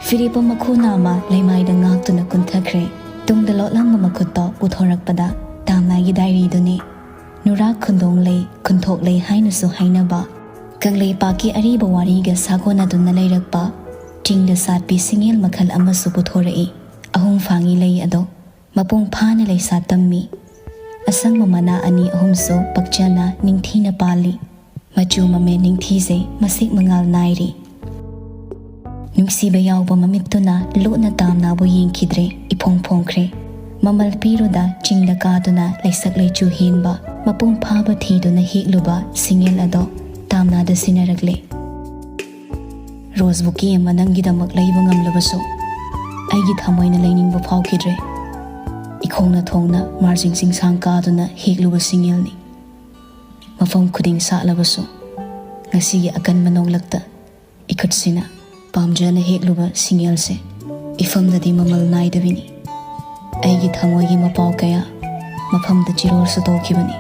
ꯐꯤꯔꯦꯞꯄ ꯃꯈꯨ ꯅꯥꯝꯃ ꯂꯩꯃꯥꯏꯗ ꯉꯥꯛꯇꯨꯅ ꯀꯨꯟꯊꯈ꯭ꯔꯦ꯫ ꯇꯨꯡꯗ ꯂꯣꯠꯂꯝꯕ ꯃꯈꯨꯠꯇꯣ ꯄꯨꯊꯣꯔꯛꯄꯗ ꯇꯥꯝꯅꯥꯒꯤ ꯗꯥꯏꯔꯤꯗꯨꯅꯤ꯫ ꯅꯨꯔꯥꯛ ꯈꯨꯟꯗꯣꯡ ꯂꯩ, ꯈꯨꯟꯊꯣꯛ ꯂꯩ ꯍꯥꯏꯅꯁꯨ ꯍꯥꯏꯅꯕ ꯀꯪꯂꯩꯄꯥꯛꯀꯤ ꯑꯔꯤꯕ ꯋꯥꯔꯤꯒ ꯁꯥꯒꯣꯟꯅꯗꯨꯅ ꯂꯩꯔꯛꯄ ꯆꯤꯡꯗ ꯁꯥꯠꯄꯤ ꯁꯤꯡꯉꯦꯜ ꯃꯈꯜ ꯑꯃꯁꯨ ꯄꯨꯊꯣꯔꯛꯏ꯫ ꯑꯍꯨꯝ ꯐꯥꯡꯉꯤ ꯂꯩ ꯑꯗꯣ ꯃꯄꯨꯡ ꯐꯥꯅ ꯂꯩꯁꯥ ꯇꯝꯃꯤ꯫ ꯑꯁꯪꯕ ꯃꯅꯥ ꯑꯅꯤ ꯑꯍꯨꯝꯁꯨ ꯄꯛꯆꯅ ꯅꯤꯡꯊꯤꯅ ꯄꯥꯜꯂꯤ꯫ ꯃꯆꯨ ꯃꯃꯦꯟ ꯅꯤꯡꯊꯤꯖꯩ, ꯃꯁꯤꯛ ꯃꯉꯥꯜ ꯅꯥꯏꯔꯤ꯫ ꯅꯨꯡꯁꯤꯕ ꯌꯥꯎꯕ ꯃꯃꯤꯠꯇꯨꯅ ꯂꯨꯠꯅ ꯇꯥꯝꯅꯥꯕꯨ ꯌꯦꯡꯈꯤꯗ꯭ꯔꯦ, ꯏꯐꯣꯡ ꯐꯣꯡꯈ꯭ꯔꯦ꯫ ꯃꯃꯜ ꯄꯤꯔꯨꯗ ꯆꯤꯡꯗ ꯀꯥꯗꯨꯅ ꯂꯩꯁꯛ ꯂꯩꯆꯨ ꯍꯦꯟꯕ ꯃꯄꯨꯡ ꯐꯥꯕ ꯊꯤꯗꯨꯅ ꯍꯦꯛꯂꯨꯕ ꯁꯤꯡꯉꯦꯜ ꯑꯗꯣ ꯇꯥꯝꯅꯥꯗ ꯁꯤꯟꯅꯔꯛꯂꯦ꯫ ꯔꯣꯁ ꯕꯨꯀꯦ ꯑꯃ ꯅꯪꯒꯤꯗꯃꯛ ꯂꯩꯕ ꯉꯝꯂꯕꯁꯨ ꯑꯩꯒꯤ ꯊꯃꯣꯏꯅ ꯂꯩꯅꯤꯡꯕ ꯐꯥꯎꯈꯤꯗ꯭ꯔꯦ꯫ ꯏꯈꯣꯡꯅ ꯊꯣꯡꯅ ꯃꯥꯔꯖꯤꯡ ꯆꯤꯡꯁꯥꯡ ꯀꯥꯗꯨꯅ ꯍꯦꯛꯂꯨꯕ ꯁꯤꯡꯉꯦꯜꯅꯤ꯫ ꯃꯐꯝ ꯈꯨꯗꯤꯡ ꯁꯥꯠꯂꯕꯁꯨ ꯉꯁꯤꯒꯤ ꯑꯀꯟꯕ ꯅꯣꯡꯂꯛꯇ ꯏꯈꯨꯠꯁꯤꯅ ꯄꯥꯝꯖꯅ ꯍꯦꯛꯂꯨꯕ ꯁꯤꯡꯉꯦꯜꯁꯦ ꯏꯐꯝꯗꯗꯤ ꯃꯃꯜ ꯅꯥꯏꯗꯕꯤꯅꯤ꯫ ꯑꯩꯒꯤ ꯊꯃꯣꯏꯒꯤ ꯃꯄꯥꯎ ꯀꯌꯥ ꯃꯐꯝꯗ ꯆꯤꯔꯣꯜ ꯁꯨꯇꯣꯛꯈꯤꯕꯅꯤ꯫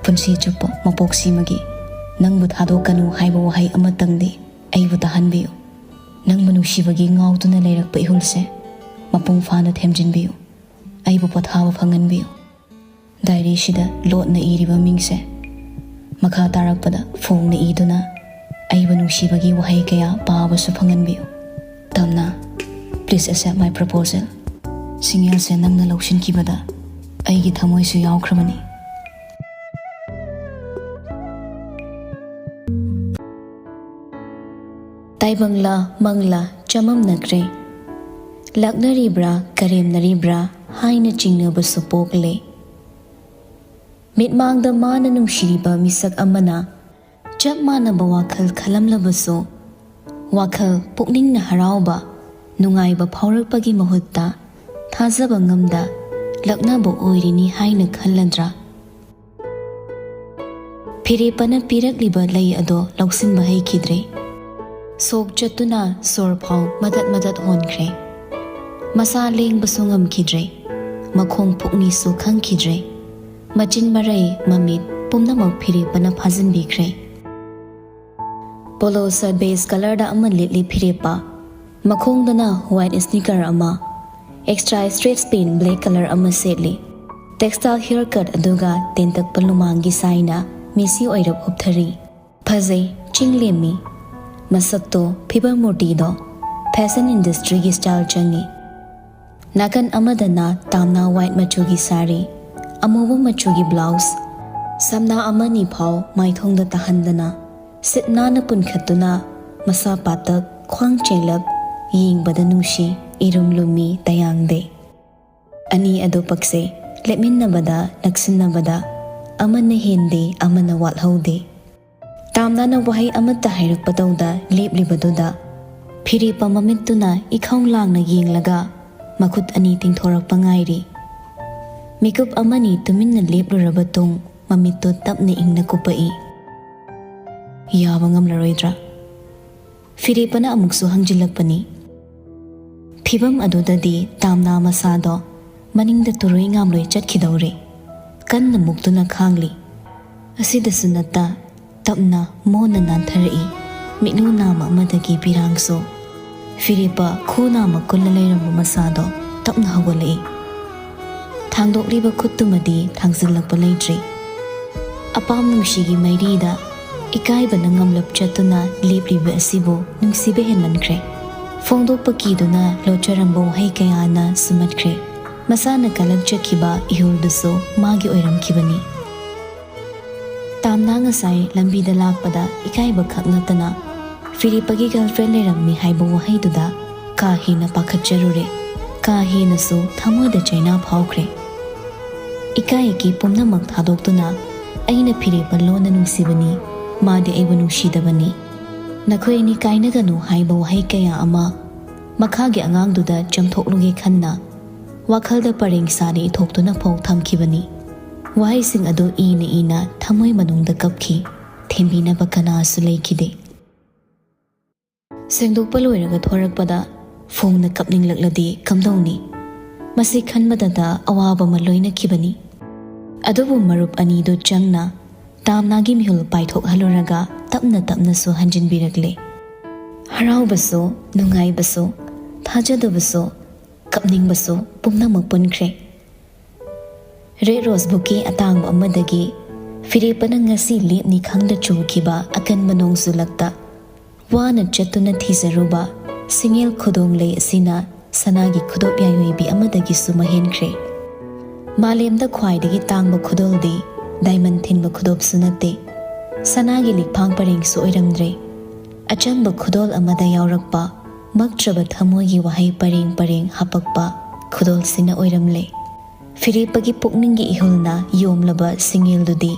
ꯄꯨꯟꯁꯤ ꯆꯨꯞꯄ ꯃꯄꯣꯛꯁꯤꯃꯒꯤ ꯅꯪꯕꯨ ꯊꯥꯗꯣꯛꯀꯅꯨ ꯍꯥꯏꯕ ꯋꯥꯍꯩ ꯑꯃꯇꯪꯗꯤ ꯑꯩꯕꯨ ꯇꯥꯍꯟꯕꯤꯌꯨ꯫ ꯅꯪꯕꯨ ꯅꯨꯡꯁꯤꯕꯒꯤ ꯉꯥꯎꯗꯨꯅ ꯂꯩꯔꯛꯄ ꯏꯍꯨꯜꯁꯦ ꯃꯄꯨꯡ ꯐꯥꯅ ꯊꯦꯝꯖꯤꯟꯕꯤꯌꯨ꯫ ꯑꯩꯕꯨ ꯄꯣꯊꯥꯕ ꯐꯪꯍꯟꯕꯤꯌꯨ꯫ ꯗꯥꯏꯔꯤꯁꯤꯗ ꯂꯣꯠꯅ ꯏꯔꯤꯕ ꯃꯤꯡꯁꯦ ꯃꯈꯥ ꯇꯥꯔꯛꯄꯗ ꯐꯣꯡꯅ ꯏꯗꯨꯅ ꯑꯩꯕꯨ ꯅꯨꯡꯁꯤꯕꯒꯤ ꯋꯥꯍꯩ ꯀꯌꯥ ꯄꯥꯕꯁꯨ ꯐꯪꯍꯟꯕꯤꯌꯨ꯫ ꯇꯝꯅ, please accept my proposal꯫ ꯁꯤꯡꯉꯦꯜꯁꯦ ꯅꯪꯅ ꯂꯧꯁꯤꯟꯈꯤꯕꯗ ꯑꯩꯒꯤ ꯊꯃꯣꯏꯁꯨ ꯌꯥꯎꯈ꯭ꯔꯕꯅꯤ꯫ ꯇꯥꯏꯕꯪꯂꯥ ꯃꯪꯂꯥ ꯆꯃꯝꯅꯈ꯭ꯔꯦ꯫ ꯂꯥꯛꯅꯔꯤꯕ꯭ꯔꯥ ꯀꯔꯦꯝꯅꯔꯤꯕ꯭ꯔꯥ ꯍꯥꯏꯅ ꯆꯤꯡꯅꯕꯁꯨ ꯄꯣꯛꯂꯦ꯫ ꯃꯤꯠꯃꯥꯡꯗ ꯃꯥꯅ ꯅꯨꯡꯁꯤꯔꯤꯕ ꯃꯤꯁꯛ ꯑꯃꯅ ꯆꯞ ꯃꯥꯟꯅꯕ ꯋꯥꯈꯜ ꯈꯜꯂꯝꯂꯕꯁꯨ, ꯋꯥꯈꯜ ꯄꯨꯛꯅꯤꯡꯅ ꯍꯔꯥꯎꯕ, ꯅꯨꯡꯉꯥꯏꯕ ꯐꯥꯎꯔꯛꯄꯒꯤ ꯃꯍꯨꯠꯇ ꯊꯥꯖꯕ ꯉꯝꯗ ꯂꯛꯅꯕ ꯑꯣꯏꯔꯤꯅꯤ ꯍꯥꯏꯅ ꯈꯜꯂꯗ꯭ꯔꯥ? ꯐꯤꯔꯦꯞꯄꯅ ꯄꯤꯔꯛꯂꯤꯕ ꯂꯩ ꯑꯗꯣ ꯂꯧꯁꯤꯟꯕ ꯍꯩꯈꯤꯗ꯭ꯔꯦ꯫ ꯁꯣꯛ ꯆꯠꯇꯨꯅ ꯁꯣꯔ ꯐꯥꯎ ꯃꯗꯠ ꯃꯗꯠ ꯍꯣꯟꯈ꯭ꯔꯦ꯫ ꯃꯁꯥ ꯂꯦꯡꯕꯁꯨ ꯉꯝꯈꯤꯗ꯭ꯔꯦ꯫ ꯃꯈꯣꯡ ꯄꯨꯛꯅꯤꯁꯨ ꯈꯪꯈꯤꯗ꯭ꯔꯦ꯫ ꯃꯆꯤꯟ ꯃꯔꯩ, ꯃꯃꯤꯠ ꯄꯨꯝꯅꯃꯛ ꯐꯤꯔꯦꯞꯄꯅ ꯐꯥꯖꯤꯟꯕꯤꯈ꯭ꯔꯦ꯫ ꯄꯣꯂꯣ ꯁ ꯕꯦꯖ ꯀꯂꯔꯗ ꯑꯃ ꯂꯤꯠꯂꯤ ꯐꯤꯔꯦꯞꯄ꯫ ꯃꯈꯣꯡꯗꯅ ꯋꯥꯏꯠ ꯁ꯭ꯅꯤꯀꯔ ꯑꯃ꯫ ꯑꯦꯛꯁꯇ꯭ꯔꯥ ꯏꯁꯇ꯭ꯔꯦꯠꯁ ꯄꯦꯟ ꯕ꯭ꯂꯦꯛ ꯀꯂꯔ ꯑꯃ ꯁꯦꯠꯂꯤ꯫ ꯇꯦꯛꯁꯇꯥꯏꯜ ꯍꯤꯌꯔ ꯀꯠ ꯑꯗꯨꯒ ꯇꯦꯟꯇꯛꯄ ꯂꯨꯃꯥꯡꯒꯤ ꯁꯥꯏꯅ ꯃꯦꯁꯤ ꯑꯣꯏꯔꯞ ꯍꯨꯞꯊꯔꯤ꯫ ꯐꯖꯩ, ꯆꯤꯡ ꯂꯦꯝꯃꯤ꯫ ꯃꯁꯛꯇꯣ, ꯐꯤꯕꯝ ꯃꯨꯔꯇꯤꯗꯣ ꯐꯦꯁꯟ ꯏꯟꯗꯁꯇ꯭ꯔꯤꯒꯤ ꯁ꯭ꯇꯥꯏꯜ ꯆꯪꯉꯤ꯫ ꯅꯥꯀꯟ ꯑꯃꯗꯅ ꯇꯥꯝꯅ ꯋꯥꯏꯠ ꯃꯆꯨꯒꯤ ꯁꯥꯔꯤ, ꯑꯃꯨꯕ ꯃꯆꯨꯒꯤ ꯕ꯭ꯂꯥꯎꯁ, ꯁꯝꯅꯥ ꯑꯃꯅꯤ ꯐꯥꯎ ꯃꯥꯏꯊꯣꯡꯗ ꯇꯥꯍꯟꯗꯅ, ꯁꯤꯠ ꯅꯥꯟꯅ ꯄꯨꯟꯈꯠꯇꯨꯅ, ꯃꯁꯥ ꯄꯥꯇꯛ, ꯈ꯭ꯋꯥꯡ ꯆꯦꯡꯂꯞ, ꯌꯦꯡꯕꯗ ꯅꯨꯡꯁꯤ, ꯏꯔꯨꯝ ꯂꯨꯝꯃꯤ, ꯇꯌꯥꯡꯗꯦ꯫ ꯑꯅꯤ ꯑꯗꯨ ꯄꯛꯆꯩ, ꯂꯦꯞꯃꯤꯟꯅꯕꯗ, ꯅꯛꯁꯤꯟꯅꯕꯗ, ꯑꯃꯅ ꯍꯦꯟꯗꯦ, ꯑꯃꯅ ꯋꯥꯠꯍꯧꯗꯦ꯫ ꯇꯥꯝꯅꯥꯅ ꯋꯥꯍꯩ ꯑꯃꯠꯇ ꯍꯥꯏꯔꯛꯄ ꯇꯧꯗ ꯂꯦꯞꯂꯤꯕꯗꯨꯗ, ꯐꯤꯔꯦꯞꯄ ꯃꯃꯤꯠꯇꯨꯅ ꯏꯈꯧ ꯂꯥꯡꯅ ꯌꯦꯡꯂꯒ ꯃꯈꯨꯠ ꯑꯅꯤ ꯇꯤꯡꯊꯣꯔꯛꯄ ꯉꯥꯏꯔꯤ꯫ ꯃꯤꯀꯨꯞ ꯑꯃꯅꯤ ꯇꯨꯃꯤꯟꯅ ꯂꯦꯞꯂꯨꯔꯕ ꯇꯨꯡ, ꯃꯃꯤꯠꯇꯨ ꯇꯞꯅ ꯏꯪꯅ ꯀꯨꯞꯄꯛꯏ꯫ "ꯌꯥꯕ ꯉꯝꯂꯔꯣꯏꯗ꯭ꯔꯥ?" ꯐꯤꯔꯦꯞꯄꯅ ꯑꯃꯨꯛꯁꯨ ꯍꯪꯖꯤꯜꯂꯛꯄꯅꯤ꯫ ꯐꯤꯚꯝ ꯑꯗꯨꯗꯗꯤ ꯇꯥꯝꯅꯥ ꯃꯁꯥꯗꯣ ꯃꯅꯤꯡꯗ ꯇꯨꯔꯣꯏ ꯉꯥꯝꯂꯣꯏ ꯆꯠꯈꯤꯗꯧꯔꯦ꯫ ꯀꯟꯅ ꯃꯨꯛꯇꯨꯅ ꯈꯥꯡꯂꯤ꯫ ꯑꯁꯤꯗꯁꯨ ꯅꯠꯇ, ꯇꯞꯅ ꯃꯣꯟꯅ ꯅꯥꯟꯊꯔꯛꯏ꯫ ꯃꯤꯠꯂꯨ ꯅꯥꯝꯃ ꯑꯃꯗꯒꯤ ꯄꯤꯔꯥꯡꯁꯨ꯫ ꯐꯤꯔꯦꯞꯄ ꯈꯨ ꯅꯥꯝꯃ ꯀꯨꯜꯂ ꯂꯩꯔꯝꯕ ꯃꯁꯥꯗꯣ ꯇꯞꯅ ꯍꯧꯒꯠꯂꯛꯏ꯫ ꯊꯥꯡꯗꯣꯛꯂꯤꯕ ꯈꯨꯠꯇꯨꯃꯗꯤ ꯊꯥꯡꯖꯤꯜꯂꯛꯄ ꯂꯩꯇ꯭ꯔꯤ꯫ ꯑꯄꯥꯝ ꯅꯨꯡꯁꯤꯒꯤ ꯃꯩꯔꯤꯗ ꯏꯀꯥꯏꯕꯅ ꯉꯝꯂꯞ ꯆꯠꯇꯨꯅ ꯂꯦꯞꯂꯤꯕ ꯑꯁꯤꯕꯨ ꯅꯨꯡꯁꯤꯕ ꯍꯦꯟꯃꯟꯈ꯭ꯔꯦ꯫ ꯐꯣꯡꯗꯣꯛꯄ ꯀꯤꯗꯨꯅ ꯂꯣꯠꯆꯔꯝꯕ ꯋꯥꯍꯩ ꯀꯌꯥꯅ ꯁꯨꯝꯃꯠꯈ꯭ꯔꯦ꯫ ꯃꯁꯥꯅ ꯀꯜꯂꯛꯆꯈꯤꯕ ꯏꯍꯨꯜꯗꯨꯁꯨ ꯃꯥꯒꯤ ꯑꯣꯏꯔꯝꯈꯤꯕꯅꯤ꯫ ꯇꯥꯝꯅꯥ ꯉꯁꯥꯏ ꯂꯝꯕꯤꯗ ꯂꯥꯛꯄꯗ ꯏꯀꯥꯏꯕ ꯈꯛ ꯅꯠꯇꯅ ꯐꯤꯔꯦꯞꯄꯒꯤ ꯒꯔꯜꯐ꯭ꯔꯦꯟ ꯂꯩꯔꯝꯃꯤ ꯍꯥꯏꯕ ꯋꯥꯍꯩꯗꯨꯗ ꯀꯥ ꯍꯦꯟꯅ ꯄꯥꯈꯠꯆꯔꯨꯔꯦ, ꯀꯥ ꯍꯦꯟꯅꯁꯨ ꯊꯃꯣꯏꯗ ꯆꯩꯅꯥ ꯐꯥꯎꯈ꯭ꯔꯦ꯫ ꯏꯀꯥꯏ ꯏꯀꯤ ꯄꯨꯝꯅꯃꯛ ꯊꯥꯗꯣꯛꯇꯨꯅ, "ꯑꯩꯅ ꯐꯤꯔꯦꯞꯄ ꯂꯣꯟꯅ ꯅꯨꯡꯁꯤꯕꯅꯤ, ꯃꯥꯗꯤ ꯑꯩꯕꯨ ꯅꯨꯡꯁꯤꯗꯕꯅꯤ꯫ ꯅꯈꯣꯏ ꯑꯅꯤ ꯀꯥꯏꯅꯒꯅꯨ" ꯍꯥꯏꯕ ꯋꯥꯍꯩ ꯀꯌꯥ ꯑꯃ ꯃꯈꯥꯒꯤ ꯑꯉꯥꯡꯗꯨꯗ ꯆꯝꯊꯣꯛꯂꯨꯒꯦ ꯈꯟꯅ ꯋꯥꯈꯜꯗ ꯄꯔꯦꯡ ꯁꯥꯅ ꯏꯊꯣꯛꯇꯨꯅ ꯐꯥꯎ ꯊꯝꯈꯤꯕꯅꯤ꯫ ꯋꯥꯍꯩꯁꯤꯡ ꯑꯗꯨ ꯏꯅ ꯏꯅ ꯊꯃꯣꯏ ꯃꯅꯨꯡꯗ ꯀꯞꯈꯤ꯫ ꯊꯦꯝꯕꯤꯅꯕ ꯀꯅꯥꯁꯨ ꯂꯩꯈꯤꯗꯦ꯫ ꯁꯦꯡꯗꯣꯛꯄ ꯂꯣꯏꯔꯒ ꯊꯣꯔꯛꯄꯗ ꯐꯣꯡꯅ ꯀꯞꯅꯤꯡꯂꯛꯂꯗꯤ ꯀꯝꯗꯧꯅꯤ? ꯃꯁꯤ ꯈꯟꯕꯗꯇ ꯑꯋꯥꯕ ꯑꯃ ꯂꯣꯏꯅꯈꯤꯕꯅꯤ꯫ ꯑꯗꯨꯕꯨ ꯃꯔꯨꯞ ꯑꯅꯤꯗꯨ ꯆꯪꯅ ꯇꯥꯝꯅꯥꯒꯤ ꯃꯤꯍꯨꯜ ꯄꯥꯏꯊꯣꯛꯍꯜꯂꯨꯔꯒ ꯇꯞꯅ ꯇꯞꯅꯁꯨ ꯍꯟꯖꯤꯟꯕꯤꯔꯛꯂꯦ꯫ ꯍꯔꯥꯎꯕꯁꯨ, ꯅꯨꯡꯉꯥꯏꯕꯁꯨ, ꯊꯥꯖꯗꯕꯁꯨ, ꯀꯞꯅꯤꯡꯕꯁꯨ ꯄꯨꯝꯅꯃꯛ ꯄꯨꯟꯈ꯭ꯔꯦ꯫ ꯔꯦꯗ ꯔꯣꯁ ꯕꯨꯀꯦ ꯑꯇꯥꯡꯕ ꯑꯃꯗꯒꯤ ꯐꯤꯔꯦꯞꯄꯅ ꯉꯁꯤ ꯂꯦꯞꯅꯤ ꯈꯪꯗ ꯆꯨꯈꯤꯕ ꯑꯀꯟꯕ ꯅꯣꯡ ꯆꯨꯂꯛꯇ ꯋꯥꯅ ꯆꯠꯇꯨꯅ ꯊꯤꯖꯔꯨꯕ ꯁꯤꯡꯉꯦꯜ ꯈꯨꯗꯣꯡ ꯂꯩ ꯑꯁꯤꯅ ꯁꯅꯥꯒꯤ ꯈꯨꯗꯣꯞ ꯌꯥꯏꯑꯣꯏꯕꯤ ꯑꯃꯗꯒꯤꯁꯨ ꯃꯍꯦꯟꯈ꯭ꯔꯦ꯫ ꯃꯥꯂꯦꯝꯗ ꯈ꯭ꯋꯥꯏꯗꯒꯤ ꯇꯥꯡꯕ ꯈꯨꯗꯣꯜꯗꯤ ꯗꯥꯏꯃꯟ ꯊꯤꯟꯕ ꯈꯨꯗꯣꯞꯁꯨ ꯅꯠꯇꯦ, ꯁꯅꯥꯒꯤ ꯂꯤꯛꯐꯥꯡ ꯄꯔꯦꯡꯁꯨ ꯑꯣꯏꯔꯝꯗ꯭ꯔꯦ꯫ ꯑꯆꯝꯕ ꯈꯨꯗꯣꯜ ꯑꯃꯗ ꯌꯥꯎꯔꯛꯄ ꯃꯛꯇ꯭ꯔꯕ ꯊꯃꯣꯏꯒꯤ ꯋꯥꯍꯩ ꯄꯔꯦꯡ ꯄꯔꯦꯡ ꯍꯥꯄꯛꯄ ꯈꯨꯗꯣꯜꯁꯤꯅ ꯑꯣꯏꯔꯝꯂꯦ꯫ ꯐꯤꯔꯦꯞꯄꯒꯤ ꯄꯨꯛꯅꯤꯡꯒꯤ ꯏꯍꯨꯜꯅ ꯌꯣꯝꯂꯕ ꯁꯤꯡꯉꯦꯜꯗꯨꯗꯤ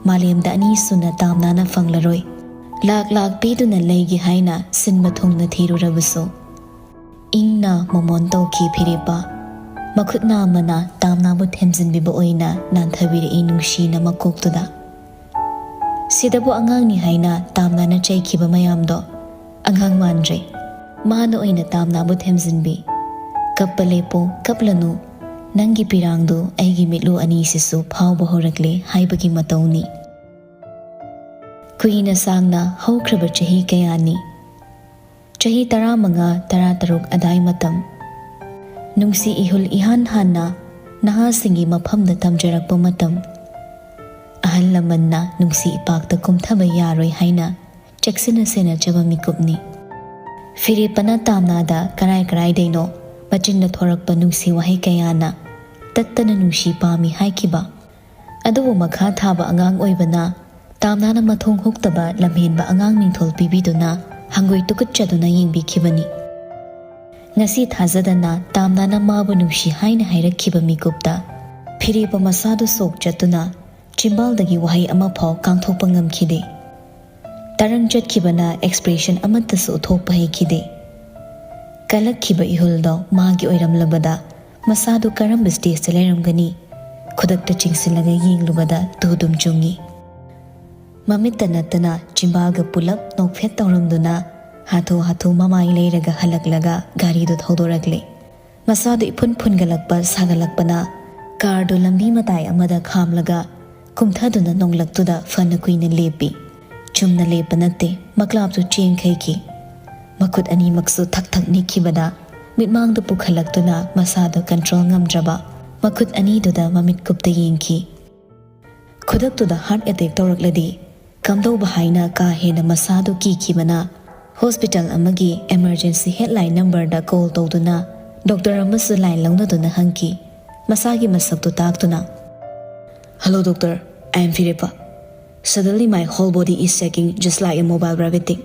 ꯃꯥꯂꯦꯝꯗ ꯑꯅꯤ ꯁꯨꯅ ꯇꯥꯝꯅꯥꯅ ꯐꯪꯂꯔꯣꯏ꯫ ꯂꯥꯛ ꯂꯥꯛ ꯄꯤꯗꯨꯅ ꯂꯩꯒꯦ ꯍꯥꯏꯅ ꯁꯤꯟꯕ ꯊꯨꯡꯅ ꯊꯤꯔꯨꯔꯕꯁꯨ꯫ ꯏꯪꯅ ꯃꯃꯣꯟ ꯇꯧꯈꯤ ꯐꯤꯔꯦꯞꯄ꯫ ꯃꯈꯨꯠ ꯅꯥꯝꯃꯅ ꯇꯥꯝꯅꯥꯕꯨ ꯊꯦꯝꯖꯤꯟꯕꯤꯕ ꯑꯣꯏꯅ ꯅꯥꯟꯊꯕꯤꯔꯛꯏ ꯅꯨꯡꯁꯤꯅ ꯃꯀꯣꯛꯇꯨꯗ꯫ ꯁꯤꯗꯕꯨ ꯑꯉꯥꯡꯅꯤ ꯍꯥꯏꯅ ꯇꯥꯝꯅꯥꯅ ꯆꯩꯈꯤꯕ ꯃꯌꯥꯝꯗꯣ ꯑꯉꯥꯡ ꯃꯥꯟꯗ꯭ꯔꯦ꯫ ꯃꯥꯅ ꯑꯣꯏꯅ ꯇꯥꯝꯅꯥꯕꯨ ꯊꯦꯝꯖꯤꯟꯕꯤ꯫ "ꯀꯞꯄ ꯂꯦꯞꯄꯣ, ꯀꯞꯂꯅꯨ꯫ ꯅꯪꯒꯤ ꯄꯤꯔꯥꯡꯗꯨ ꯑꯩꯒꯤ ꯃꯤꯠꯂꯨ ꯑꯅꯤꯁꯤꯁꯨ ꯐꯥꯎꯕ ꯍꯧꯔꯛꯂꯦ ꯍꯥꯏꯕꯒꯤ ꯃꯇꯧꯅꯤ꯫" ꯀꯨꯏꯅ ꯁꯥꯡꯅ ꯍꯧꯈ꯭ꯔꯕ ꯆꯍꯤ ꯀꯌꯥꯅꯤ, ꯆꯍꯤ ꯇꯔꯥꯃꯉꯥ, ꯇꯔꯥꯇꯔꯨꯛ ꯑꯗꯥꯏ ꯃꯇꯝ, ꯅꯨꯡꯁꯤ ꯏꯍꯨꯜ ꯏꯍꯥꯟ ꯍꯥꯟꯅ ꯅꯍꯥꯁꯤꯡꯒꯤ ꯃꯐꯝꯗ ꯇꯝꯖꯔꯛꯄ ꯃꯇꯝ, ꯑꯍꯜ ꯂꯃꯟꯅ ꯅꯨꯡꯁꯤ ꯏꯄꯥꯛꯇ ꯀꯨꯝꯊꯕ ꯌꯥꯔꯣꯏ ꯍꯥꯏꯅ ꯆꯦꯛꯁꯤꯟꯅ ꯁꯦꯟꯅꯖꯕ ꯃꯤꯀꯨꯞꯅꯤ꯫ ꯐꯤꯔꯦꯞꯄꯅ ꯇꯥꯝꯅꯥꯗ ꯀꯔꯥꯏ ꯀꯔꯥꯏꯗꯩꯅꯣ ꯃꯆꯤꯟꯗ ꯊꯣꯔꯛꯄ ꯅꯨꯡꯁꯤ ꯋꯥꯍꯩ ꯀꯌꯥꯅ ꯇꯠꯇꯅ ꯅꯨꯡꯁꯤ ꯄꯥꯝꯃꯤ ꯍꯥꯏꯈꯤꯕ꯫ ꯑꯗꯨꯕꯨ ꯃꯈꯥ ꯊꯥꯕ ꯑꯉꯥꯡ ꯑꯣꯏꯕꯅ ꯇꯥꯝꯅꯥꯅ ꯃꯊꯣꯡ ꯍꯨꯛꯇꯕ ꯂꯝꯍꯦꯟꯕ ꯑꯉꯥꯡ ꯃꯤꯡꯊꯣꯜ ꯄꯤꯕꯤꯗꯨꯅ ꯍꯪꯒꯣꯏ ꯇꯨꯀꯠꯆꯗꯨꯅ ꯌꯦꯡꯕꯤꯈꯤꯕꯅꯤ꯫ ꯉꯁꯤ ꯊꯥꯖꯗꯅ ꯇꯥꯝꯅꯥꯅ ꯃꯥꯕꯨ ꯅꯨꯡꯁꯤ ꯍꯥꯏꯅ ꯍꯥꯏꯔꯛꯈꯤꯕ ꯃꯤꯀꯨꯞꯇ ꯐꯤꯔꯦꯞꯄ ꯃꯁꯥꯗꯨ ꯁꯣꯛ ꯆꯠꯇꯨꯅ ꯆꯤꯝꯕꯥꯜꯗꯒꯤ ꯋꯥꯍꯩ ꯑꯃꯐꯥꯎ ꯀꯥꯡꯊꯣꯛꯄ ꯉꯝꯈꯤꯗꯦ꯫ ꯇꯔꯪ ꯆꯠꯈꯤꯕꯅ ꯑꯦꯛꯁꯄ꯭ꯔꯦꯁꯟ ꯑꯃꯠꯇꯁꯨ ꯎꯠꯊꯣꯛꯄ ꯍꯩꯈꯤꯗꯦ꯫ ꯀꯜꯂꯛꯈꯤꯕ ꯏꯍꯨꯜꯗꯣ ꯃꯥꯒꯤ ꯑꯣꯏꯔꯝꯂꯕꯗ ꯃꯁꯥꯗꯨ ꯀꯔꯝꯕ ꯁ꯭ꯇꯦꯖꯇ ꯂꯩꯔꯝꯒꯅꯤ? ꯈꯨꯗꯛꯇ ꯆꯤꯡꯁꯤꯜꯂꯒ ꯌꯦꯡꯂꯨꯕꯗ ꯇꯨ ꯑꯗꯨꯝ ꯆꯨꯡꯉꯤ꯫ ꯃꯃꯤꯠꯇ ꯅꯠꯇꯅ ꯆꯤꯝꯕꯥꯜꯒ ꯄꯨꯂꯞ ꯅꯣꯛꯐꯦꯠ ꯇꯧꯔꯝꯗꯨꯅ ꯍꯥꯊꯨ ꯍꯥꯊꯨ ꯃꯃꯥꯏ ꯂꯩꯔꯒ ꯍꯜꯂꯛꯂꯒ ꯒꯥꯔꯤꯗꯨ ꯊꯧꯗꯣꯔꯛꯂꯦ꯫ ꯃꯁꯥꯗꯨ ꯏꯐꯨꯟ ꯐꯨꯟꯒꯠꯂꯛꯄ ꯁꯥꯒꯠꯂꯛꯄꯅ ꯀꯥꯔꯗꯨ ꯂꯝꯕꯤ ꯃꯇꯥꯏ ꯑꯃꯗ ꯈꯥꯝꯂꯒ ꯀꯨꯝꯊꯗꯨꯅ ꯅꯣꯡꯂꯛꯇꯨꯗ ꯐꯅ ꯀꯨꯏꯅ ꯂꯦꯞꯄꯤ꯫ ꯆꯨꯝꯅ ꯂꯦꯞꯄ ꯅꯠꯇꯦ, ꯃꯀ꯭ꯂꯥꯞꯇꯨ ꯆꯦꯟꯈꯩꯈꯤ꯫ ꯃꯈꯨꯠ ꯑꯅꯤꯃꯛꯁꯨ ꯊꯛ ꯊꯛ ꯅꯤꯛꯈꯤꯕꯗ ꯃꯤꯠꯃꯥꯡꯗ ꯄꯨꯈꯠꯂꯛꯇꯨꯅ ꯃꯁꯥꯗꯣ ꯀꯟꯇ꯭ꯔꯣꯜ ꯉꯝꯗ꯭ꯔꯕ ꯃꯈꯨꯠ ꯑꯅꯤꯗꯨꯗ ꯃꯃꯤꯠ ꯀꯨꯞꯇ ꯌꯦꯡꯈꯤ꯫ ꯈꯨꯗꯛꯇꯨꯗ ꯍꯥꯔꯠ ꯑꯦꯇꯦꯛ ꯇꯧꯔꯛꯂꯗꯤ ꯀꯝꯗꯧꯕ ꯍꯥꯏꯅ ꯀꯥ ꯍꯦꯟꯅ ꯃꯁꯥꯗꯨ ꯀꯤꯈꯤꯕꯅ ꯍꯣꯁꯄꯤꯇꯥꯜ ꯑꯃꯒꯤ ꯏꯃꯔꯖꯦꯟꯁꯤ ꯍꯦꯜꯞꯂꯥꯏꯟ ꯅꯝꯕꯔꯗ ꯀꯣꯜ ꯇꯧꯗꯨꯅ ꯗꯣꯛꯇꯔ ꯑꯃꯁꯨ ꯂꯥꯏꯟ ꯂꯧꯅꯗꯨꯅ ꯍꯪꯈꯤ꯫ ꯃꯁꯥꯒꯤ ꯃꯁꯛꯇꯨ ꯇꯥꯛꯇꯨꯅ, "Hello doctor, I am Firepa. Suddenly my whole body is shaking just like a mobile rabbit thing.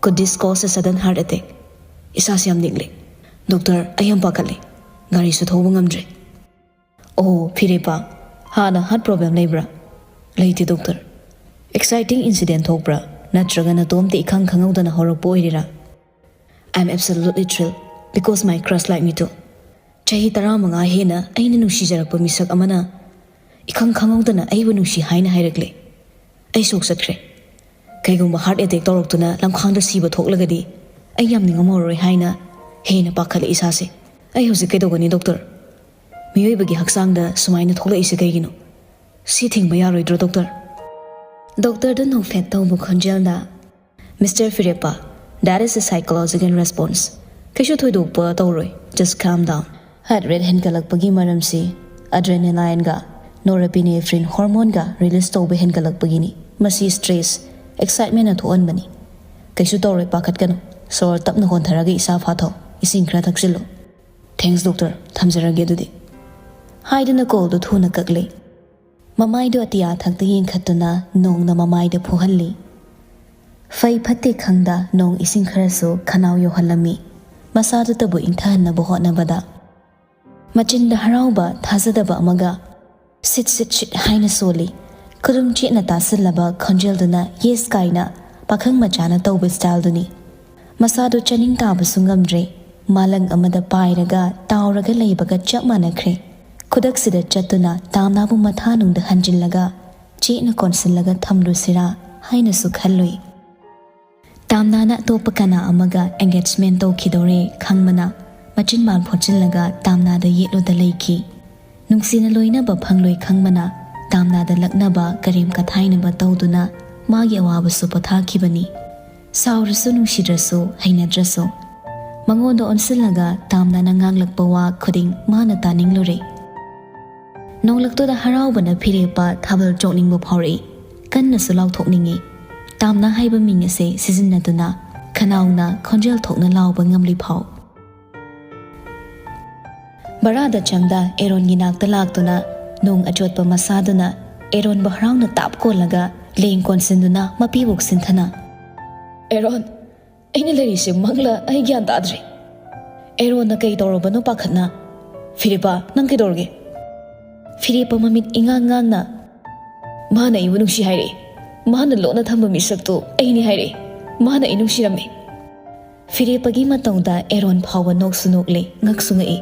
Could this cause a sudden heart attack? ꯏꯁꯥꯁꯤ ꯌꯥꯝ ꯅꯤꯛꯂꯦ꯫ ꯗꯣꯛꯇꯔ, ꯑꯩ ꯌꯥꯝ ꯄꯥꯈꯠꯂꯦ꯫ ꯒꯥꯔꯤꯁꯨ ꯊꯧꯕ ꯉꯝꯗ꯭ꯔꯦ꯫" "ꯑꯣ, ꯐꯤꯔꯦꯞꯄ, ꯍꯥꯟꯅ ꯍꯥꯔꯠ ꯄ꯭ꯔꯣꯕ꯭ꯂꯦꯝ ꯂꯩꯕ꯭ꯔꯥ?" "ꯂꯩꯇꯦ ꯗꯣꯛꯇꯔ꯫ ꯑꯦꯛꯁꯥꯏꯇꯤꯡ ꯏꯟꯁꯤꯗꯦꯟ ꯊꯣꯛꯄ꯭ꯔꯥ? ꯅꯠꯇ꯭ꯔꯒ ꯅꯇꯣꯝꯇ ꯏꯈꯪ ꯈꯪꯍꯧꯗꯅ ꯍꯧꯔꯛꯄ ꯑꯣꯏꯔꯤꯔꯥ?" "I am absolutely thrilled because my crush like me too. ꯆꯍꯤ ꯇꯔꯥꯃꯉꯥ ꯍꯦꯟꯅ ꯑꯩꯅ ꯅꯨꯡꯁꯤꯖꯔꯛꯄ ꯃꯤꯁꯛ ꯑꯃꯅ ꯏꯈꯪ ꯈꯪꯍꯧꯗꯅ ꯑꯩꯕꯨ ꯅꯨꯡꯁꯤ ꯍꯥꯏꯅ ꯍꯥꯏꯔꯛꯂꯦ꯫ ꯑꯩ ꯁꯣꯛ ꯆꯠꯈ꯭ꯔꯦ꯫ ꯀꯩꯒꯨꯝꯕ ꯍꯥꯔꯠ ꯑꯦꯇꯦꯛ ꯇꯧꯔꯛꯇꯨꯅ ꯂꯝꯈꯥꯡꯗ ꯁꯤꯕ ꯊꯣꯛꯂꯒꯗꯤ ꯑꯩ ꯌꯥꯝ ꯅꯤꯡꯉꯝꯃꯔꯣꯏ ꯍꯥꯏꯅ ꯍꯦꯟꯅ ꯄꯥꯈꯠꯂꯦ ꯏꯁꯥꯁꯦ꯫ ꯑꯩ ꯍꯧꯖꯤꯛ ꯀꯩꯗꯧꯒꯅꯤ ꯗꯣꯛꯇꯔ? ꯃꯤꯑꯣꯏꯕꯒꯤ ꯍꯛꯆꯥꯡꯗ ꯁꯨꯃꯥꯏꯅ ꯊꯣꯛꯂꯛꯏꯁꯦ ꯀꯩꯒꯤꯅꯣ? ꯁꯤ ꯊꯤꯡꯕ ꯌꯥꯔꯣꯏꯗ꯭ꯔꯣ ꯗꯣꯛꯇꯔ?" ꯗꯣꯛꯇꯔꯗꯨ ꯅꯣꯛꯐꯦꯠ ꯇꯧꯕ ꯈꯣꯟꯖꯦꯜꯗ, "Mister ꯐꯤꯔꯦꯞꯄ, that is a psychological response. ꯀꯩꯁꯨ ꯊꯣꯏꯗꯣꯛꯄ ꯇꯧꯔꯣꯏ, just calm down." Heart rate ꯍꯦꯟꯒꯠꯂꯛꯄꯒꯤ ꯃꯔꯝꯁꯤ ꯑꯦꯗ꯭ꯔꯦꯅꯦꯂꯥꯏꯟꯒ ꯅꯣꯔꯦꯄꯤꯅꯦꯐ꯭ꯔꯤꯟ ꯍꯣꯔꯃꯣꯟꯒ ꯔꯤꯂꯤꯁ ꯇꯧꯕ ꯍꯦꯟꯒꯠꯂꯛꯄꯒꯤꯅꯤ꯫ ꯃꯁꯤ ꯁ꯭ꯇ꯭ꯔꯦꯁ, ꯑꯦꯛꯁꯥꯏꯠꯃꯦꯟꯅ ꯊꯣꯛꯍꯟꯕꯅꯤ꯫ ꯀꯩꯁꯨ ꯇꯧꯔꯣꯏ, ꯄꯥꯈꯠꯀꯅꯨ꯫ ꯁꯣꯔ ꯇꯞꯅ ꯍꯣꯟꯊꯔꯒ ꯏꯁꯥ ꯐꯥꯊꯧ꯫ ꯏꯁꯤꯡ ꯈꯔ ꯊꯛꯆꯤꯜꯂꯨ꯫ "Thanks doctor, ꯊꯝꯖꯔꯒꯦ ꯑꯗꯨꯗꯤ꯫" ꯍꯥꯏꯗꯨꯅ ꯀꯣꯜꯗꯨ ꯊꯨꯅ ꯀꯛꯂꯦ꯫ ꯃꯃꯥꯏꯗꯨ ꯑꯇꯤꯌꯥ ꯊꯛꯇ ꯌꯦꯡꯈꯠꯇꯨꯅ ꯅꯣꯡꯅ ꯃꯃꯥꯏꯗ ꯐꯨꯍꯜꯂꯤ꯫ ꯐꯩ ꯐꯠꯇꯦ ꯈꯪꯗ ꯅꯣꯡ ꯏꯁꯤꯡ ꯈꯔꯁꯨ ꯈꯅꯥꯎ ꯌꯧꯍꯜꯂꯝꯃꯤ꯫ ꯃꯁꯥꯗꯨꯇꯕꯨ ꯏꯪꯊꯍꯟꯅꯕ ꯍꯣꯠꯅꯕꯗ꯫ ꯃꯆꯤꯟꯗ ꯍꯔꯥꯎꯕ, ꯊꯥꯖꯗꯕ ꯑꯃꯒ ꯁꯤꯠ ꯁꯤꯠ ꯁꯤꯠ ꯍꯥꯏꯅ ꯁꯣꯜꯂꯤ꯫ ꯈꯨꯗꯨꯝ ꯆꯦꯠꯅ ꯇꯥꯁꯤꯜꯂꯕ ꯈꯣꯟꯖꯦꯜꯗꯨꯅ ꯌꯦꯁ ꯀꯥꯏꯅ ꯄꯥꯈꯪ ꯃꯆꯥꯅ ꯇꯧꯕ ꯁ꯭ꯇꯥꯏꯜꯗꯨꯅꯤ꯫ ꯃꯁꯥꯗꯨ ꯆꯥꯅꯤꯡ ꯇꯥꯕꯁꯨ ꯉꯝꯗ꯭ꯔꯦ꯫ ꯃꯥꯂꯪ ꯑꯃꯗ ꯄꯥꯏꯔꯒ ꯇꯥꯎꯔꯒ ꯂꯩꯕꯒ ꯆꯞ ꯃꯥꯟꯅꯈ꯭ꯔꯦ꯫ ꯈꯨꯗꯛꯁꯤꯗ ꯆꯠꯇꯨꯅ ꯇꯥꯝꯅꯥꯕꯨ ꯃꯊꯥꯅꯨꯡꯗ ꯍꯟꯖꯤꯜꯂꯒ ꯆꯦꯠꯅ ꯀꯣꯟꯁꯤꯜꯂꯒ ꯊꯝꯂꯨꯁꯤꯔꯥ ꯍꯥꯏꯅꯁꯨ ꯈꯜꯂꯨꯏ꯫ ꯇꯥꯝꯅꯥꯅ ꯑꯇꯣꯞꯄ ꯀꯅꯥ ꯑꯃꯒ ꯑꯦꯡꯒꯦꯖꯃꯦꯟ ꯇꯧꯈꯤꯗꯧꯔꯦ ꯈꯪꯕꯅ ꯃꯆꯤꯟꯕꯥꯜ ꯐꯣꯠꯆꯤꯜꯂꯒ ꯇꯥꯝꯅꯥꯗ ꯌꯦꯠꯂꯨꯗ ꯂꯩꯈꯤ꯫ ꯅꯨꯡꯁꯤꯅ ꯂꯣꯏꯅꯕ ꯐꯪꯂꯣꯏ ꯈꯪꯕꯅ ꯇꯥꯝꯅꯥꯗ ꯂꯛꯅꯕ, ꯀꯔꯦꯝ ꯀꯊꯥꯏꯅꯕ ꯇꯧꯗꯨꯅ ꯃꯥꯒꯤ ꯑꯋꯥꯕꯁꯨ ꯄꯣꯊꯥꯈꯤꯕꯅꯤ꯫ ꯁꯥꯎꯔꯁꯨ ꯅꯨꯡꯁꯤꯗ꯭ꯔꯁꯨ ꯍꯩꯅꯗ꯭ꯔꯁꯨ ꯃꯉꯣꯟꯗ ꯑꯣꯟꯁꯤꯜꯂꯒ ꯇꯥꯝꯅꯅ ꯉꯥꯡꯂꯛꯄ ꯋꯥ ꯈꯨꯗꯤꯡ ꯃꯥꯅ ꯇꯥꯅꯤꯡꯂꯨꯔꯦ꯫ ꯅꯣꯡꯂꯛꯇꯨꯗ ꯍꯔꯥꯎꯕꯅ ꯐꯤꯔꯦꯞꯄ ꯊꯥꯕꯜ ꯆꯣꯡꯅꯤꯡꯕ ꯐꯥꯎꯔꯛꯏ꯫ ꯀꯟꯅꯁꯨ ꯂꯥꯎꯊꯣꯛꯅꯤꯡꯏ꯫ ꯇꯥꯝꯅ ꯍꯥꯏꯕ ꯃꯤꯡ ꯑꯁꯦ ꯁꯤꯖꯤꯟꯅꯗꯨꯅ ꯈꯅꯥꯎꯅ ꯈꯣꯟꯖꯦꯜ ꯊꯣꯛꯅ ꯂꯥꯎꯕ ꯉꯝꯂꯤ ꯐꯥꯎ꯫ ꯕꯔꯥꯗ ꯆꯪꯗ ꯑꯦꯔꯣꯟꯒꯤ ꯅꯥꯛꯇ ꯂꯥꯛꯇꯨꯅ ꯅꯣꯡ ꯑꯆꯣꯠꯄ ꯃꯁꯥꯗꯨꯅ ꯑꯦꯔꯣꯟꯕꯨ ꯍꯔꯥꯎꯅ ꯇꯥꯞ ꯀꯣꯜꯂꯒ ꯂꯦꯡ ꯀꯣꯟꯁꯤꯟꯗꯨꯅ ꯃꯄꯤꯕꯨ ꯁꯤꯟꯊꯅ, "ꯑꯦꯔꯣꯟ, ꯑꯩꯅ ꯂꯩꯔꯤꯁꯦ ꯃꯪꯂ ꯑꯩ ꯒ꯭ꯌꯥꯟ ꯇꯥꯗ꯭ꯔꯦ꯫ ꯑꯦꯔꯣꯟꯅ ꯀꯩ ꯇꯧꯔꯕꯅꯣ ꯄꯥꯈꯠꯅ? ꯐꯤꯔꯦꯞꯄ, ꯅꯪ ꯀꯩꯗꯧꯔꯒꯦ?" ꯐꯤꯔꯦꯞꯄ ꯃꯃꯤꯠ ꯏꯉꯥꯡ ꯉꯥꯡꯅ, "ꯃꯥꯅ ꯑꯩꯕꯨ ꯅꯨꯡꯁꯤ ꯍꯥꯏꯔꯛꯏ꯫ ꯃꯥꯅ ꯂꯣꯠꯅ ꯊꯝꯕ ꯃꯤꯁꯛꯇꯨ ꯑꯩꯅꯤ ꯍꯥꯏꯔꯛꯏ꯫ ꯃꯥꯅ ꯑꯩ ꯅꯨꯡꯁꯤꯔꯝꯃꯤ꯫" ꯐꯤꯔꯦꯞꯄꯒꯤ ꯃꯇꯧꯗ ꯑꯦꯔꯣꯟ ꯐꯥꯎꯕ ꯅꯣꯛꯁꯨ ꯅꯣꯛꯂꯦ, ꯉꯛꯁꯨ ꯉꯛꯏ꯫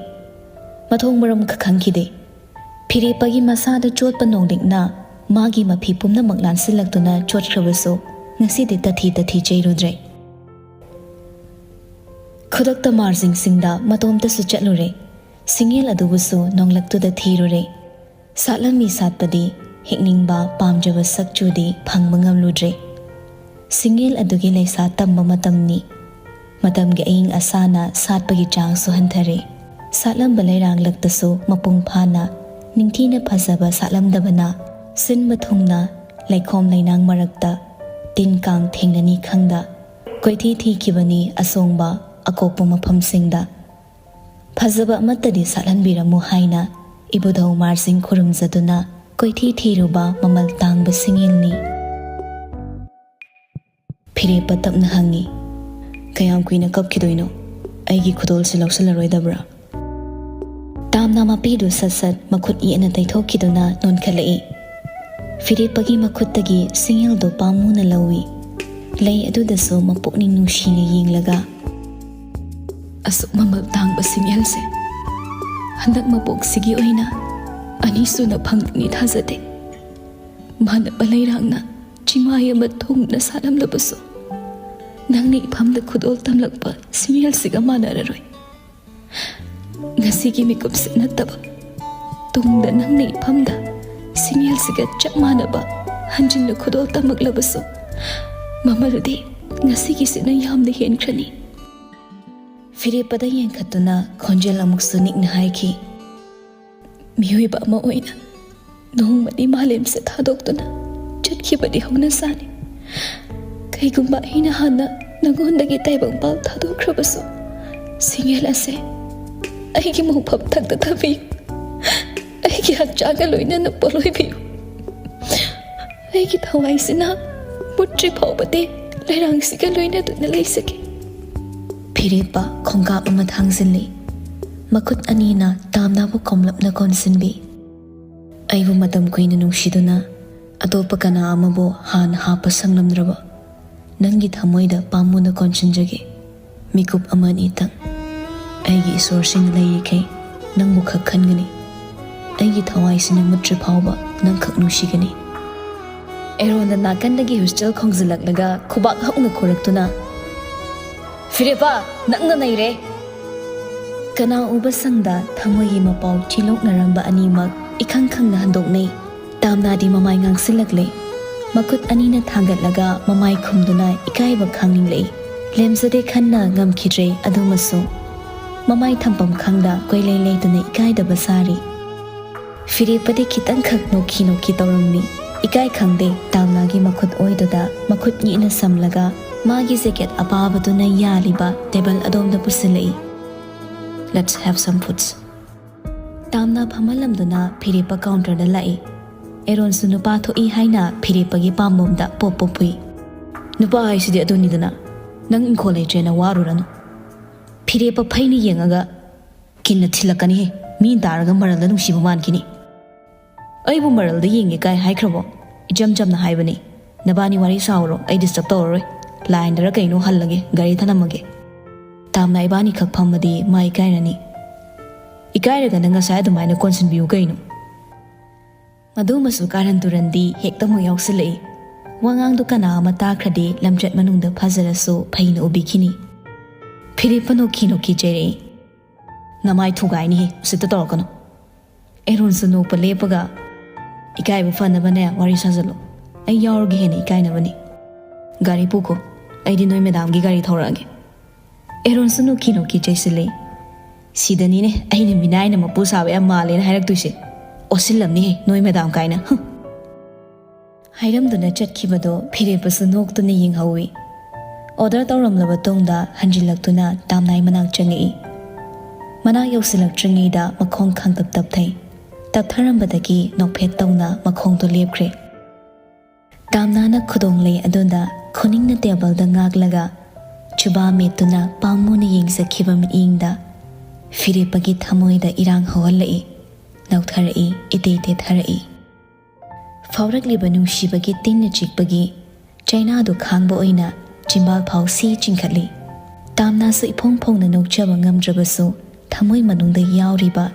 ꯃꯊꯣꯡ ꯃꯔꯝ ꯈ-, ꯈꯪꯈꯤꯗꯦ꯫ ꯐꯤꯔꯦꯞꯄꯒꯤ ꯃꯁꯥꯗ ꯆꯣꯠꯄ ꯅꯣꯡꯂꯤꯛꯅ ꯃꯥꯒꯤ ꯃꯐꯤ ꯄꯨꯝꯅꯃꯛ ꯂꯥꯟꯁꯤꯜꯂꯛꯇꯨꯅ ꯆꯣꯠꯈ꯭ꯔꯕꯁꯨ ꯉꯁꯤꯗꯤ ꯇꯊꯤ ꯇꯊꯤ ꯆꯩꯔꯨꯗ꯭ꯔꯦ꯫ ꯈꯨꯗꯛꯇ ꯃꯥꯔꯖꯤꯡꯁꯤꯡꯗ ꯃꯇꯣꯝꯇꯁꯨ ꯆꯠꯂꯨꯔꯦ꯫ ꯁꯤꯡꯉꯦꯜ ꯑꯗꯨꯕꯨꯁꯨ ꯅꯣꯡꯂꯛꯇꯨꯗ ꯊꯤꯔꯨꯔꯦ꯫ ꯁꯥꯠꯂꯝꯃꯤ ꯁꯥꯠꯄꯗꯤ ꯍꯦꯛꯅꯤꯡꯕ ꯄꯥꯝꯖꯕ ꯁꯛꯆꯨꯗꯤ ꯐꯪꯕ ꯉꯝꯂꯨꯗ꯭ꯔꯦ꯫ ꯁꯤꯡꯉꯦꯜ ꯑꯗꯨꯒꯤ ꯂꯩꯁꯥ ꯇꯝꯕ ꯃꯇꯝꯅꯤ꯫ ꯃꯇꯝꯒꯤ ꯑꯏꯪ ꯑꯁꯥꯅ ꯁꯥꯠꯄꯒꯤ ꯆꯥꯡꯁꯨ ꯍꯟꯊꯔꯦ꯫ ꯁꯥꯠꯂꯝꯕ ꯂꯩꯔꯥꯡꯂꯛꯇꯁꯨ ꯃꯄꯨꯡ ꯐꯥꯅ ꯅꯤꯡꯊꯤꯅ ꯐꯖꯕ ꯁꯥꯠꯂꯝꯗꯕꯅ ꯁꯤꯟꯕ ꯊꯨꯡꯅ ꯂꯩꯈꯣꯝ ꯂꯩꯅꯥꯡ ꯃꯔꯛꯇ ꯇꯤꯟ ꯀꯥꯡ ꯊꯦꯡꯅꯅꯤ ꯈꯪꯗ ꯀꯣꯏꯊꯤ ꯊꯤꯈꯤꯕꯅꯤ ꯑꯁꯣꯡꯕ ꯑꯀꯣꯛꯄ ꯃꯐꯝꯁꯤꯡꯗ꯫ ꯐꯖꯕ ꯑꯃꯠꯇꯗꯤ ꯁꯥꯠꯍꯟꯕꯤꯔꯝꯃꯨ ꯍꯥꯏꯅ ꯏꯕꯨꯙꯧ ꯃꯥꯔꯖꯤꯡ ꯈꯨꯔꯨꯝꯖꯗꯨꯅ ꯀꯣꯏꯊꯤ ꯊꯤꯔꯨꯕ ꯃꯃꯜ ꯇꯥꯡꯕ ꯁꯤꯡꯉꯦꯜꯅꯤ꯫ ꯐꯤꯔꯦꯞꯄ ꯇꯞꯅ ꯍꯪꯉꯤ, "ꯀꯌꯥꯝ ꯀꯨꯏꯅ ꯀꯞꯈꯤꯗꯣꯏꯅꯣ? ꯑꯩꯒꯤ ꯈꯨꯗꯣꯜꯁꯤ ꯂꯧꯁꯤꯜꯂꯔꯣꯏꯗꯕ꯭ꯔꯥ?" ꯇꯥꯝꯅ ꯃꯄꯤꯗꯨ ꯁꯠ ꯁꯠ ꯃꯈꯨꯠ ꯌꯦꯠꯅ ꯇꯩꯊꯣꯛꯈꯤꯗꯨꯅ ꯅꯣꯟꯈꯠꯂꯛꯏ꯫ ꯐꯤꯔꯦꯞꯄꯒꯤ ꯃꯈꯨꯠꯇꯒꯤ ꯁꯤꯡꯉꯦꯜꯗꯨ ꯄꯥꯝꯃꯨꯅ ꯂꯧꯏ꯫ ꯂꯩ ꯑꯗꯨꯗꯁꯨ ꯃꯄꯨꯛꯅꯤꯡ ꯅꯨꯡꯁꯤꯅ ꯌꯦꯡꯂꯒ, "ꯑꯁꯨꯛ ꯃꯃꯜ ꯇꯥꯡꯕ ꯁꯤꯡꯉꯦꯜꯁꯦ ꯍꯟꯗꯛ ꯃꯄꯣꯛꯁꯤꯒꯤ ꯑꯣꯏꯅ ꯑꯅꯤꯁꯨꯅ ꯐꯪꯒꯅꯤ ꯊꯥꯖꯗꯦ꯫ ꯃꯥꯟꯅꯕ ꯂꯩꯔꯥꯡꯅ ꯆꯤꯡꯃꯥꯏ ꯑꯃ ꯊꯨꯡꯅ ꯁꯥꯠꯂꯝꯂꯕꯁꯨ, ꯅꯪꯅ ꯏꯐꯝꯗ ꯈꯨꯗꯣꯜ ꯇꯝꯂꯛꯄ ꯁꯤꯡꯉꯦꯜꯁꯤꯒ ꯃꯥꯟꯅꯔꯔꯣꯏ꯫ ꯉꯁꯤꯒꯤ ꯃꯤꯀꯨꯞꯁꯤ ꯅꯠꯇꯕ, ꯇꯨꯡꯗ ꯅꯪꯅ ꯏꯐꯝꯗ ꯁꯤꯡꯉꯦꯜꯁꯤꯒ ꯆꯞ ꯃꯥꯟꯅꯕ ꯍꯟꯖꯤꯟꯅ ꯈꯨꯗꯣꯜ ꯇꯝꯃꯛꯂꯕꯁꯨ, ꯃꯃꯜꯗꯤ ꯉꯁꯤꯒꯤꯁꯤꯅ ꯌꯥꯝꯅ ꯍꯦꯟꯈ꯭ꯔꯅꯤ꯫" ꯐꯤꯔꯦꯞꯄꯗ ꯌꯦꯡꯈꯠꯇꯨꯅ ꯈꯣꯟꯖꯦꯜ ꯑꯃꯨꯛꯁꯨ ꯅꯤꯛꯅ ꯍꯥꯏꯈꯤ, "ꯃꯤꯑꯣꯏꯕ ꯑꯃ ꯑꯣꯏꯅ ꯅꯣꯡꯃꯗꯤ ꯃꯥꯂꯦꯝꯁꯦ ꯊꯥꯗꯣꯛꯇꯨꯅ ꯆꯠꯈꯤꯕꯗꯤ ꯍꯧꯅꯁꯥꯅꯤ꯫ ꯀꯩꯒꯨꯝꯕ ꯑꯩꯅ ꯍꯥꯟꯅ ꯅꯉꯣꯟꯗꯒꯤ ꯇꯥꯏꯕꯪꯄꯥꯜ ꯊꯥꯗꯣꯛꯈ꯭ꯔꯕꯁꯨ, ꯁꯤꯡꯍꯦꯜ ꯑꯁꯦ ꯑꯩꯒꯤ ꯃꯣꯡꯐꯝ ꯊꯛꯇ ꯊꯝꯕꯤꯌꯨ꯫ ꯑꯩꯒꯤ ꯍꯛꯆꯥꯡꯒ ꯂꯣꯏꯅꯅ ꯄꯣꯠꯂꯣꯏꯕꯤꯌꯨ꯫ ꯑꯩꯒꯤ ꯊꯋꯥꯏꯁꯤꯅ ꯃꯨꯠꯇ꯭ꯔꯤ ꯐꯥꯎꯕꯗꯤ ꯂꯩꯔꯥꯡꯁꯤꯒ ꯂꯣꯏꯅꯗꯨꯅ ꯂꯩꯖꯒꯦ꯫" ꯐꯤꯔꯦꯞꯄ ꯈꯣꯡꯀꯥꯞ ꯑꯃ ꯊꯥꯡꯖꯤꯜꯂꯤ꯫ ꯃꯈꯨꯠ ꯑꯅꯤꯅ ꯇꯥꯝꯅꯥꯕꯨ ꯀꯣꯝꯂꯞꯅ ꯀꯣꯟꯁꯤꯟꯕꯤ꯫ "ꯑꯩꯕꯨ ꯃꯇꯝ ꯀꯨꯏꯅ ꯅꯨꯡꯁꯤꯗꯨꯅ ꯑꯇꯣꯞꯄ ꯀꯅꯥ ꯑꯃꯕꯨ ꯍꯥꯟꯅ ꯍꯥꯞꯄ ꯁꯪꯂꯝꯗ꯭ꯔꯕ ꯅꯪꯒꯤ ꯊꯃꯣꯏꯗ ꯄꯥꯝꯃꯨꯅ ꯀꯣꯟꯁꯤꯟꯖꯒꯦ꯫ ꯃꯤꯀꯨꯞ ꯑꯃ ꯑꯅꯤꯇꯪ꯫ ꯑꯩꯒꯤ ꯏꯁꯣꯔꯁꯤꯡꯅ ꯂꯩꯔꯤꯈꯩ ꯅꯪꯕꯨ ꯈꯛ ꯈꯟꯒꯅꯤ꯫ ꯑꯩꯒꯤ ꯊꯋꯥꯏꯁꯤꯅ ꯃꯨꯠꯇ꯭ꯔꯤ ꯐꯥꯎꯕ ꯅꯪꯈꯛ ꯅꯨꯡꯁꯤꯒꯅꯤ꯫" ꯑꯦꯔꯣꯟꯗ ꯅꯥꯀꯟꯗꯒꯤ ꯍꯨꯏꯁꯇꯦꯜ ꯈꯣꯡꯖꯤꯜꯂꯛꯂꯒ ꯈꯨꯕꯥꯛ ꯍꯧꯅ ꯈꯨꯔꯛꯇꯨꯅ, "ꯐꯤꯔꯦꯞꯄ, ꯅꯪꯅ ꯅꯩꯔꯦ!" ꯀꯅꯥ ꯎꯕ ꯁꯪꯗ ꯊꯃꯣꯏꯒꯤ ꯃꯄꯥꯎ ꯆꯤꯂꯣꯛꯅꯔꯝꯕ ꯑꯅꯤꯃꯛ ꯏꯈꯪ ꯈꯪꯅ ꯍꯟꯗꯣꯛꯅꯩ꯫ ꯇꯥꯝꯅꯥꯗꯤ ꯃꯃꯥꯏ ꯉꯥꯡꯁꯤꯜꯂꯛꯂꯦ꯫ ꯃꯈꯨꯠ ꯑꯅꯤꯅ ꯊꯥꯡꯒꯠꯂꯒ ꯃꯃꯥꯏ ꯈꯨꯝꯗꯨꯅ ꯏꯀꯥꯏꯕ ꯈꯥꯡꯅꯤꯡꯂꯛꯏ꯫ ꯂꯦꯝꯖꯗꯦ ꯈꯟꯅ ꯉꯝꯈꯤꯗ꯭ꯔꯦ ꯑꯗꯨꯃꯁꯨ꯫ ꯃꯃꯥꯏ ꯊꯝꯐꯝ ꯈꯪꯗ ꯀꯣꯏꯂꯩ ꯂꯩꯗꯨꯅ ꯏꯀꯥꯏꯗꯕ ꯁꯥꯔꯤ꯫ ꯐꯤꯔꯦꯞꯄꯗꯤ ꯈꯤꯇꯪꯈꯛ ꯅꯣꯛꯈꯤ ꯅꯣꯛꯈꯤ ꯇꯧꯔꯝꯃꯤ꯫ ꯏꯀꯥꯏ ꯈꯪꯗꯦ ꯇꯥꯝꯅꯥꯒꯤ ꯃꯈꯨꯠ ꯑꯣꯏꯗꯨꯗ ꯃꯈꯨꯠ ꯅꯤꯛꯅ ꯁꯝꯂꯒ ꯃꯥꯒꯤ ꯖꯦꯀꯦꯠ ꯑꯄꯥꯕꯗꯨꯅ ꯌꯥꯜꯂꯤꯕ ꯇꯦꯕꯜ ꯑꯗꯣꯝꯗ ꯄꯨꯁꯤꯜꯂꯛꯏ꯫ "Let's have some foods." Tamna ꯐꯝꯍꯜꯂꯝꯗꯨꯅ ꯐꯤꯔꯦꯞꯄ ꯀꯥꯎꯟꯇꯔꯗ ꯂꯥꯛꯏ꯫ ꯑꯦꯔꯣꯟꯁꯨ ꯅꯨꯄꯥ ꯊꯣꯛꯏ ꯍꯥꯏꯅ ꯐꯤꯔꯦꯞꯄꯒꯤ ꯄꯥꯝꯕꯣꯝꯗ ꯄꯣꯞ ꯄꯣꯞ ꯐꯨꯏ꯫ "ꯅꯨꯄꯥ ꯍꯥꯏꯁꯤꯗꯤ ꯑꯗꯨꯅꯤꯗꯅ꯫ ꯅꯪ ꯏꯪꯈꯣꯜ ꯂꯩꯇ꯭ꯔꯦꯅ ꯋꯥꯔꯨꯔꯅꯨ꯫" ꯐꯤꯔꯦꯞꯄ ꯐꯩꯅ ꯌꯦꯡꯉꯒ, "ꯀꯤꯟꯅ ꯊꯤꯜꯂꯛꯀꯅꯤꯍꯦ꯫ ꯃꯤ ꯇꯥꯔꯒ ꯃꯔꯜꯗ ꯅꯨꯡꯁꯤꯕ ꯃꯥꯟꯈꯤꯅꯤ꯫" "ꯑꯩꯕꯨ ꯃꯔꯜꯗ ꯌꯦꯡꯒꯦ ꯀꯥꯏ ꯍꯥꯏꯈ꯭ꯔꯕꯣ? ꯏꯆꯝ ꯆꯝꯅ ꯍꯥꯏꯕꯅꯤ꯫ ꯅꯕꯥꯅꯤ ꯋꯥꯔꯤ ꯁꯥꯎꯔꯣ, ꯑꯩ ꯗꯤꯁꯇꯔꯕ ꯇꯧꯔꯔꯣꯏ꯫ ꯂꯥꯏꯟꯗꯔ ꯀꯩꯅꯣ ꯍꯜꯂꯒꯦ, ꯒꯥꯔꯤ ꯊꯅꯝꯃꯒꯦ꯫ ꯇꯥꯝꯅꯥ ꯏꯕꯥꯅꯤꯈꯛ ꯐꯝꯃꯗꯤ ꯃꯥ ꯏꯀꯥꯏꯔꯅꯤ꯫" "ꯏꯀꯥꯏꯔꯒꯅ ꯉꯁꯥꯏ ꯑꯗꯨꯃꯥꯏꯅ ꯀꯣꯟꯁꯤꯟꯕꯤꯌꯨ ꯀꯩꯅꯣ?" ꯃꯗꯨꯃꯁꯨ ꯀꯥꯔꯟ ꯇꯨꯔꯟꯗꯤ ꯍꯦꯛꯇꯃꯛ ꯌꯥꯎꯁꯤꯜꯂꯛꯏ꯫ ꯋꯥꯉꯥꯡꯗꯨ ꯀꯅꯥ ꯑꯃ ꯇꯥꯈ꯭ꯔꯗꯤ ꯂꯝꯆꯠ ꯃꯅꯨꯡꯗ ꯐꯖꯔꯁꯨ ꯐꯩꯅ ꯎꯕꯤꯈꯤꯅꯤ꯫ ꯐꯤꯔꯦꯞꯄ ꯅꯣꯛꯈꯤ ꯅꯣꯛꯈꯤ ꯆꯩꯔꯛꯏ꯫ "ꯅꯃꯥꯏ ꯊꯨꯒꯥꯏꯅꯤꯍꯦ, ꯎꯁꯤꯠꯇ ꯇꯧꯔꯛꯀꯅꯨ꯫" ꯑꯦꯔꯣꯟꯁꯨ ꯅꯣꯛꯄ ꯂꯦꯞꯄꯒ, "ꯏꯀꯥꯏꯕ ꯐꯅꯕꯅꯦ ꯋꯥꯔꯤ ꯁꯥꯖꯜꯂꯣ꯫ ꯑꯩ ꯌꯥꯎꯔꯒ ꯍꯦꯟꯅ ꯏꯀꯥꯏꯅꯕꯅꯤ꯫ ꯒꯥꯔꯤ ꯄꯨꯈꯣ, ꯑꯩꯗꯤ ꯅꯣꯏ ꯃꯦꯗꯥꯝꯒꯤ ꯒꯥꯔꯤ ꯊꯧꯔꯛꯑꯒꯦ꯫" ꯑꯦꯔꯣꯟꯁꯨ ꯅꯣꯛꯈꯤ ꯅꯣꯛꯈꯤ ꯆꯩꯁꯤꯜꯂꯦ꯫ "ꯁꯤꯗꯅꯤꯅꯦ ꯑꯩꯅ ꯃꯤꯅꯥꯏꯅ ꯃꯄꯨ ꯁꯥꯕ ꯌꯥꯝ ꯃꯥꯜꯂꯦꯅ ꯍꯥꯏꯔꯛꯇꯣꯏꯁꯦ꯫ ꯑꯣꯠꯁꯤꯜꯂꯝꯅꯤꯍꯦ ꯅꯣꯏ ꯃꯦꯗꯥꯝ ꯀꯥꯏꯅ꯫ ꯍꯨꯝ!" ꯍꯥꯏꯔꯝꯗꯨꯅ ꯆꯠꯈꯤꯕꯗꯣ ꯐꯤꯔꯦꯞꯄꯁꯨ ꯅꯣꯛꯇꯨꯅ ꯌꯦꯡꯍꯧꯏ꯫ ꯑꯣꯔꯗꯔ ꯇꯧꯔꯝꯂꯕ ꯇꯨꯡꯗ ꯍꯟꯖꯤꯜꯂꯛꯇꯨꯅ ꯇꯥꯝꯅꯥꯏ ꯃꯅꯥꯛ ꯆꯪꯉꯛꯏ꯫ ꯃꯅꯥꯛ ꯌꯧꯁꯤꯜꯂꯛꯇ꯭ꯔꯤꯉꯩꯗ ꯃꯈꯣꯡ ꯈꯥꯡꯇꯞ ꯇꯞꯊꯩ꯫ ꯇꯞꯊꯔꯝꯕꯗꯒꯤ ꯅꯣꯛꯐꯦꯠ ꯇꯧꯅ ꯃꯈꯣꯡꯗꯣ ꯂꯦꯞꯈ꯭ꯔꯦ꯫ ꯇꯥꯝꯅꯥꯅ ꯈꯨꯗꯣꯡ ꯂꯩ ꯑꯗꯨꯗ ꯈꯨꯅꯤꯡꯅ ꯇꯦꯕꯜꯗ ꯉꯥꯛꯂꯒ ꯆꯨꯕꯥ ꯃꯦꯠꯇꯨꯅ ꯄꯥꯝꯃꯨꯅ ꯌꯦꯡꯖꯈꯤꯕ ꯃꯤꯠꯌꯦꯡꯗ ꯐꯤꯔꯦꯞꯄꯒꯤ ꯊꯃꯣꯏꯗ ꯏꯔꯥꯡ ꯍꯧꯍꯜꯂꯛꯏ꯫ ꯅꯧꯊꯔꯛꯏ, ꯏꯇꯦ ꯇꯦꯊꯔꯛꯏ꯫ ꯐꯥꯎꯔꯛꯂꯤꯕ ꯅꯨꯡꯁꯤꯕꯒꯤ ꯇꯤꯟꯅ ꯆꯤꯛꯄꯒꯤ ꯆꯩꯅꯥꯗꯨ ꯈꯥꯡꯕ ꯑꯣꯏꯅ ꯆꯤꯝꯕꯥꯜ ꯐꯥꯎ ꯁꯤ ꯆꯤꯡꯈꯠꯂꯤ꯫ ꯇꯥꯝꯅꯥꯁꯨ ꯏꯐꯣꯡ ꯐꯣꯡꯅ ꯅꯣꯛꯆꯕ ꯉꯝꯗ꯭ꯔꯕꯁꯨ ꯊꯃꯣꯏ ꯃꯅꯨꯡꯗ ꯌꯥꯎꯔꯤꯕ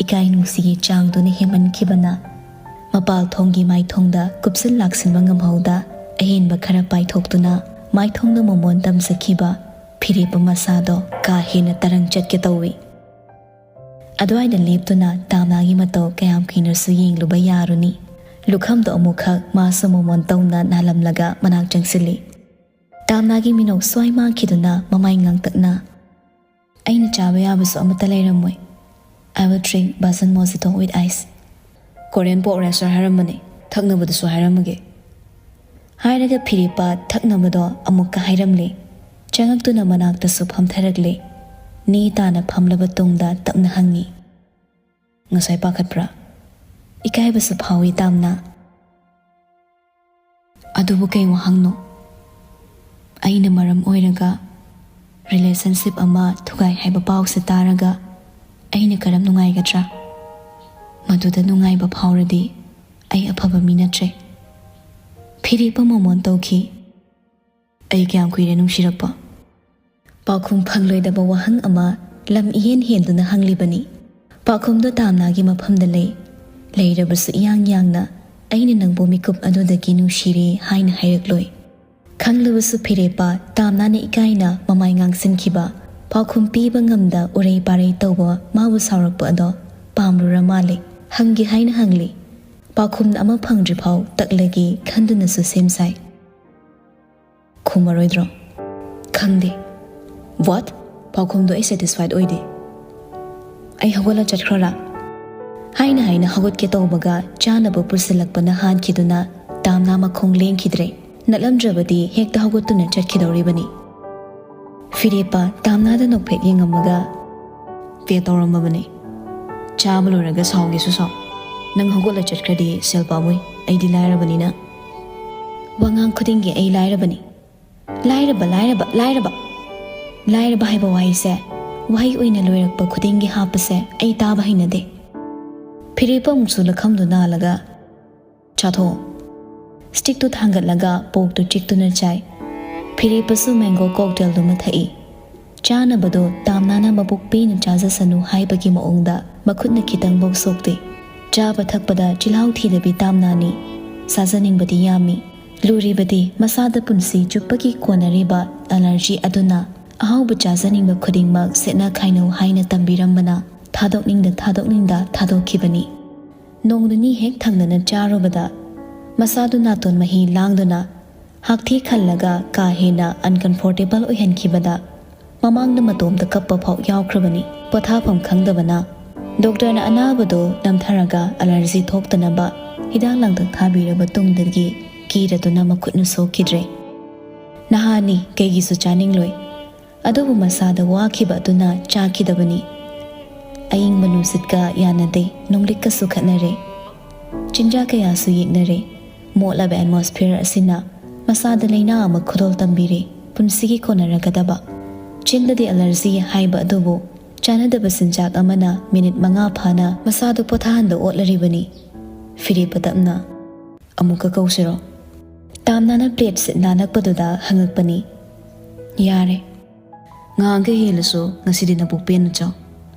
ꯏꯀꯥꯏ ꯅꯨꯡꯁꯤꯒꯤ ꯆꯥꯡꯗꯨꯅ ꯍꯦꯟꯃꯟꯈꯤꯕꯅ ꯃꯄꯥꯜ ꯊꯣꯡꯒꯤ ꯃꯥꯏꯊꯣꯡꯗ ꯀꯨꯞꯁꯤꯟ ꯂꯥꯛꯁꯤꯟꯕ ꯉꯝꯍꯧꯗ ꯑꯍꯦꯟꯕ ꯈꯔ ꯄꯥꯏꯊꯣꯛꯇꯨꯅ ꯃꯥꯏꯊꯣꯡꯗ ꯃꯣꯃꯣꯟ ꯇꯝꯖꯈꯤꯕ ꯐꯤꯔꯦꯞꯄ ꯃꯁꯥꯗꯣ ꯀꯥ ꯍꯦꯟꯅ ꯇꯔꯪ ꯆꯠꯀꯦ ꯇꯧꯏ꯫ ꯑꯗꯨꯋꯥꯏꯗ ꯂꯦꯞꯇꯨꯅ ꯇꯥꯝꯅꯥꯒꯤ ꯃꯇꯧ ꯀꯌꯥꯝ ꯀꯨꯏꯅꯁꯨ ꯌꯦꯡꯂꯨꯕ ꯌꯥꯔꯨꯅꯤ? ꯂꯨꯈꯝꯗꯣ ꯑꯃꯨꯛꯈꯛ ꯃꯥꯁꯨ ꯃꯣꯃꯣꯟ ꯇꯧꯅ ꯅꯥꯜꯂꯝꯂꯒ ꯃꯅꯥꯛ ꯆꯪꯁꯤꯜꯂꯤ꯫ ꯇꯥꯝꯅꯥꯒꯤ ꯃꯤꯅꯣꯛ ꯁ꯭ꯋꯥꯏ ꯃꯥꯡꯈꯤꯗꯨꯅ ꯃꯃꯥꯏ ꯉꯥꯡꯇꯛꯅ, "ꯑꯩꯅ ꯆꯥꯕ ꯌꯥꯕꯁꯨ ꯑꯃꯠꯇ ꯂꯩꯔꯝꯃꯣꯏ꯫ I will drink basan mojito with ice꯫ Korean pork restaurant ꯍꯥꯏꯔꯝꯕꯅꯦ, ꯊꯛꯅꯕꯗꯨꯁꯨ ꯍꯥꯏꯔꯝꯃꯒꯦ꯫" ꯍꯥꯏꯔꯒ ꯐꯤꯔꯦꯞꯄ ꯊꯛꯅꯕꯗꯣ ꯑꯃꯨꯛꯀ ꯍꯥꯏꯔꯝꯂꯦ꯫ ꯆꯪꯉꯛꯇꯨꯅ ꯃꯅꯥꯛꯇꯁꯨ ꯐꯝꯊꯔꯛꯂꯦ꯫ ꯅꯦ ꯇꯥꯅ ꯐꯝꯂꯕ ꯇꯨꯡꯗ ꯇꯞꯅ ꯍꯪꯉꯤ, "ꯉꯁꯥꯏ ꯄꯥꯈꯠꯄ꯭ꯔꯥ?" ꯏꯀꯥꯏꯕꯁꯨ ꯐꯥꯎꯏ ꯇꯥꯝꯅ꯫ "ꯑꯗꯨꯕꯨ ꯀꯩ ꯋꯥꯍꯪꯅꯣ? ꯑꯩꯅ ꯃꯔꯝ ꯑꯣꯏꯔꯒ ꯔꯤꯂꯦꯁꯟꯁꯤꯞ ꯑꯃ ꯊꯨꯒꯥꯏ ꯍꯥꯏꯕ ꯄꯥꯎꯁꯦ ꯇꯥꯔꯒ ꯑꯩꯅ ꯀꯔꯝ ꯅꯨꯡꯉꯥꯏꯒꯗ꯭ꯔꯥ? ꯃꯗꯨꯗ ꯅꯨꯡꯉꯥꯏꯕ ꯐꯥꯎꯔꯗꯤ ꯑꯩ ꯑꯐꯕ ꯃꯤ ꯅꯠꯇ꯭ꯔꯦ꯫" ꯐꯤꯔꯦꯞꯄ ꯃꯣꯃꯣꯟ ꯇꯧꯈꯤ꯫ "ꯑꯩ ꯀꯌꯥꯝ ꯀꯨꯏꯔꯦ ꯅꯨꯡꯁꯤꯔꯛꯄ?" ꯄꯥꯎꯈꯨꯝ ꯐꯪꯂꯣꯏꯗꯕ ꯋꯥꯍꯪ ꯑꯃ ꯂꯝ ꯏꯍꯦꯟ ꯍꯦꯟꯗꯨꯅ ꯍꯪꯂꯤꯕꯅꯤ꯫ ꯄꯥꯎꯈꯨꯝꯗꯣ ꯇꯥꯝꯅꯥꯒꯤ ꯃꯐꯝꯗ ꯂꯩ꯫ ꯂꯩꯔꯕꯁꯨ ꯏꯌꯥꯡ ꯌꯥꯡꯅ, "ꯑꯩꯅ ꯅꯪꯕꯨ ꯃꯤꯀꯨꯞ ꯑꯗꯨꯗꯒꯤ ꯅꯨꯡꯁꯤꯔꯦ" ꯍꯥꯏꯅ ꯍꯥꯏꯔꯛꯂꯣꯏ꯫ ꯈꯪꯂꯕꯁꯨ ꯐꯤꯔꯦꯞꯄ ꯇꯥꯝꯅꯥꯅ ꯏꯀꯥꯏꯅ ꯃꯃꯥꯏ ꯉꯥꯡꯁꯤꯟꯈꯤꯕ, ꯄꯥꯎꯈꯨꯝ ꯄꯤꯕ ꯉꯝꯗ ꯎꯔꯩ ꯄꯥꯔꯩ ꯇꯧꯕ ꯃꯥꯕꯨ ꯁꯥꯎꯔꯛꯄ ꯑꯗꯣ ꯄꯥꯝꯂꯨꯔ ꯃꯥꯜꯂꯦ꯫ ꯍꯪꯒꯦ ꯍꯥꯏꯅ ꯍꯪꯂꯤ꯫ ꯄꯥꯎꯈꯨꯝ ꯑꯃ ꯐꯪꯗ꯭ꯔꯤꯐꯥꯎ ꯇꯛꯂꯒꯦ ꯈꯟꯗꯨꯅꯁꯨ ꯁꯦꯝ ꯁꯥꯏ꯫ "ꯈꯨꯝꯃꯔꯣꯏꯗ꯭ꯔꯣ?" "ꯈꯪꯗꯦ꯫ "What?" ꯄꯥꯎꯈꯨꯝꯗꯣ ꯑꯩ ꯁꯦꯇꯤꯁꯐꯥꯏꯗ ꯑꯣꯏꯗꯦ꯫ "ꯑꯩ ꯍꯧꯒꯠꯂ ꯆꯠꯈ꯭ꯔꯣꯔꯥ?" ꯍꯥꯏꯅ ꯍꯥꯏꯅ ꯍꯧꯒꯠꯀꯦ ꯇꯧꯕꯒ ꯆꯥꯅꯕ ꯄꯨꯁꯤꯜꯂꯛꯄꯅ ꯍꯥꯟꯈꯤꯗꯨꯅ ꯇꯥꯝꯅꯥ ꯃꯈꯣꯡ ꯂꯦꯡꯈꯤꯗ꯭ꯔꯦ꯫ ꯅꯠꯂꯝꯗ꯭ꯔꯕꯗꯤ ꯍꯦꯛꯇ ꯍꯧꯒꯠꯇꯨꯅ ꯆꯠꯈꯤꯗꯧꯔꯤꯕꯅꯤ꯫ ꯐꯤꯔꯦꯞꯄ ꯇꯥꯝꯅꯥꯗ ꯅꯣꯛꯐꯦꯠ ꯌꯦꯡꯉꯝꯃꯒ, "ꯄꯦ ꯇꯧꯔꯝꯃꯕꯅꯤ꯫ ꯆꯥꯕ ꯂꯣꯏꯔꯒ ꯁꯥꯎꯒꯦꯁꯨ ꯁꯥꯎ꯫ ꯅꯪ ꯍꯧꯒꯠꯂ ꯆꯠꯈ꯭ꯔꯗꯤ ꯁꯦꯜ ꯄꯥꯝꯃꯨꯏ꯫ ꯑꯩꯗꯤ ꯂꯥꯏꯔꯕꯅꯤꯅ꯫" ꯋꯥꯉꯥꯡ ꯈꯨꯗꯤꯡꯒꯤ ꯑꯩ ꯂꯥꯏꯔꯕꯅꯤ꯫ ꯂꯥꯏꯔꯕ, ꯂꯥꯏꯔꯕ, ꯂꯥꯏꯔꯕ꯫ ꯂꯥꯏꯔꯕ ꯍꯥꯏꯕ ꯋꯥꯍꯩꯁꯦ ꯋꯥꯍꯩ ꯑꯣꯏꯅ ꯂꯣꯏꯔꯛꯄ ꯈꯨꯗꯤꯡꯒꯤ ꯍꯥꯞꯄꯁꯦ ꯑꯩ ꯇꯥꯕ ꯍꯩꯅꯗꯦ꯫ ꯐꯤꯔꯦꯞꯄ ꯑꯃꯨꯛꯁꯨ ꯂꯈꯝꯗꯨ ꯅꯥꯜꯂꯒ, "ꯆꯥꯊꯣꯛꯑꯣ꯫" ꯁ꯭ꯇꯤꯛꯇꯨ ꯊꯥꯡꯒꯠꯂꯒ ꯄꯣꯛꯇꯨ ꯆꯤꯛꯇꯨꯅ ꯆꯥꯏ꯫ ꯐꯤꯔꯦꯞꯄꯁꯨ ꯃꯦꯡꯒꯣ ꯀꯣꯛꯇꯦꯜꯗꯨꯃ ꯊꯛꯏ꯫ ꯆꯥꯅꯕꯗꯣ ꯇꯥꯝꯅꯥꯅ ꯃꯕꯨꯛ ꯄꯦꯟꯅ ꯆꯥꯖꯁꯅꯨ ꯍꯥꯏꯕꯒꯤ ꯃꯑꯣꯡꯗ ꯃꯈꯨꯠꯅ ꯈꯤꯇꯪꯐꯧ ꯁꯣꯛꯇꯦ꯫ ꯆꯥꯕ ꯊꯛꯄꯗ ꯆꯤꯜꯍꯥꯎ ꯊꯤꯗꯕꯤ ꯇꯥꯝꯅꯥꯅꯤ꯫ ꯆꯥꯖꯅꯤꯡꯕꯗꯤ ꯌꯥꯝꯃꯤ꯫ ꯂꯨꯔꯤꯕꯗꯤ ꯃꯁꯥꯗ ꯄꯨꯟꯁꯤ ꯆꯨꯞꯄꯒꯤ ꯀꯣꯟꯅꯔꯤꯕ ꯑꯦꯂꯔꯖꯤ ꯑꯗꯨꯅ ꯑꯍꯥꯎꯕ ꯆꯥꯖꯅꯤꯡꯕ ꯈꯨꯗꯤꯡꯃꯛ ꯁꯦꯠꯅ ꯈꯥꯏꯅꯧ ꯍꯥꯏꯅ ꯇꯝꯕꯤꯔꯝꯕꯅ ꯊꯥꯗꯣꯛꯅꯤꯡꯗ ꯊꯥꯗꯣꯛꯅꯤꯡꯗ ꯊꯥꯗꯣꯛꯈꯤꯕꯅꯤ꯫ ꯅꯣꯡ ꯅꯤꯅꯤ ꯍꯦꯛ ꯊꯪꯅꯅ ꯆꯥꯔꯨꯕꯗ ꯃꯁꯥꯗꯨ ꯅꯥꯇꯣꯟ ꯃꯍꯤ ꯂꯥꯡꯗꯨꯅ ꯍꯥꯛꯊꯤ ꯈꯜꯂꯒ ꯀꯥ ꯍꯦꯟꯅ ꯑꯟꯀꯝꯐꯣꯔꯇꯦꯕꯜ ꯑꯣꯏꯍꯟꯈꯤꯕꯗ ꯃꯃꯥꯡꯗ ꯃꯇꯣꯝꯇ ꯀꯞꯄ ꯐꯥꯎ ꯌꯥꯎꯈ꯭ꯔꯕꯅꯤ꯫ ꯄꯣꯊꯥꯐꯝ ꯈꯪꯗꯕꯅ ꯗꯣꯛꯇꯔꯅ ꯑꯅꯥꯕꯗꯨ ꯅꯝꯊꯔꯒ ꯑꯦꯂꯔꯖꯤ ꯊꯣꯛꯇꯅꯕ ꯍꯤꯗꯥꯛ ꯂꯥꯡꯊꯛ ꯊꯥꯕꯤꯔꯕ ꯇꯨꯡꯗꯒꯤ ꯀꯤꯔꯗꯨꯅ ꯃꯈꯨꯠꯅ ꯁꯣꯛꯈꯤꯗ꯭ꯔꯦ꯫ ꯅꯍꯥꯅꯤ, ꯀꯩꯒꯤꯁꯨ ꯆꯥꯅꯤꯡꯂꯣꯏ꯫ ꯑꯗꯨꯕꯨ ꯃꯁꯥꯗ ꯋꯥꯈꯤꯕ ꯑꯗꯨꯅ ꯆꯥꯈꯤꯗꯕꯅꯤ꯫ ꯑꯏꯪꯕ ꯅꯨꯡꯁꯤꯠꯀ ꯌꯥꯅꯗꯦ, ꯅꯨꯡꯂꯤꯛꯀꯁꯨ ꯈꯠꯅꯔꯦ꯫ ꯆꯤꯟꯖꯥꯛ ꯀꯌꯥꯁꯨ ꯌꯦꯛꯅꯔꯦ꯫ ꯃꯣꯠꯂꯕ ꯑꯦꯠꯃꯣꯁꯐꯤꯌꯔ ꯑꯁꯤꯅ ꯃꯁꯥꯗ ꯂꯩꯅꯥ ꯑꯃ ꯈꯨꯗꯣꯜ ꯇꯝꯕꯤꯔꯦ, ꯄꯨꯟꯁꯤꯒꯤ ꯀꯣꯟꯅꯔꯒꯗꯕ꯫ ꯆꯤꯟꯗꯗꯤ ꯑꯦꯂꯔꯖꯤ ꯍꯥꯏꯕ ꯑꯗꯨꯕꯨ ꯆꯥꯅꯗꯕ ꯆꯤꯟꯖꯥꯛ ꯑꯃꯅ ꯃꯤꯅꯤꯠ ꯃꯉꯥ ꯐꯥꯅ ꯃꯁꯥꯗꯨ ꯄꯣꯊꯥꯍꯟꯕ ꯑꯣꯠꯂꯔꯤꯕꯅꯤ꯫ ꯐꯤꯔꯦꯞꯄ ꯇꯞꯅ, "ꯑꯃꯨꯛꯀ ꯀꯧꯁꯤꯔꯣ?" ꯇꯥꯝꯅꯥꯅ ꯄ꯭ꯂꯦꯠ ꯁꯤꯠ ꯅꯥꯟꯅꯛꯄꯗꯨꯗ ꯍꯪꯉꯛꯄꯅꯤ꯫ "ꯌꯥꯔꯦ꯫ ꯉꯍꯥꯟꯈꯩ ꯍꯦꯜꯂꯁꯨ ꯉꯁꯤꯗꯤ ꯅꯕꯨꯛ ꯄꯦꯟꯅ ꯆꯥꯎ꯫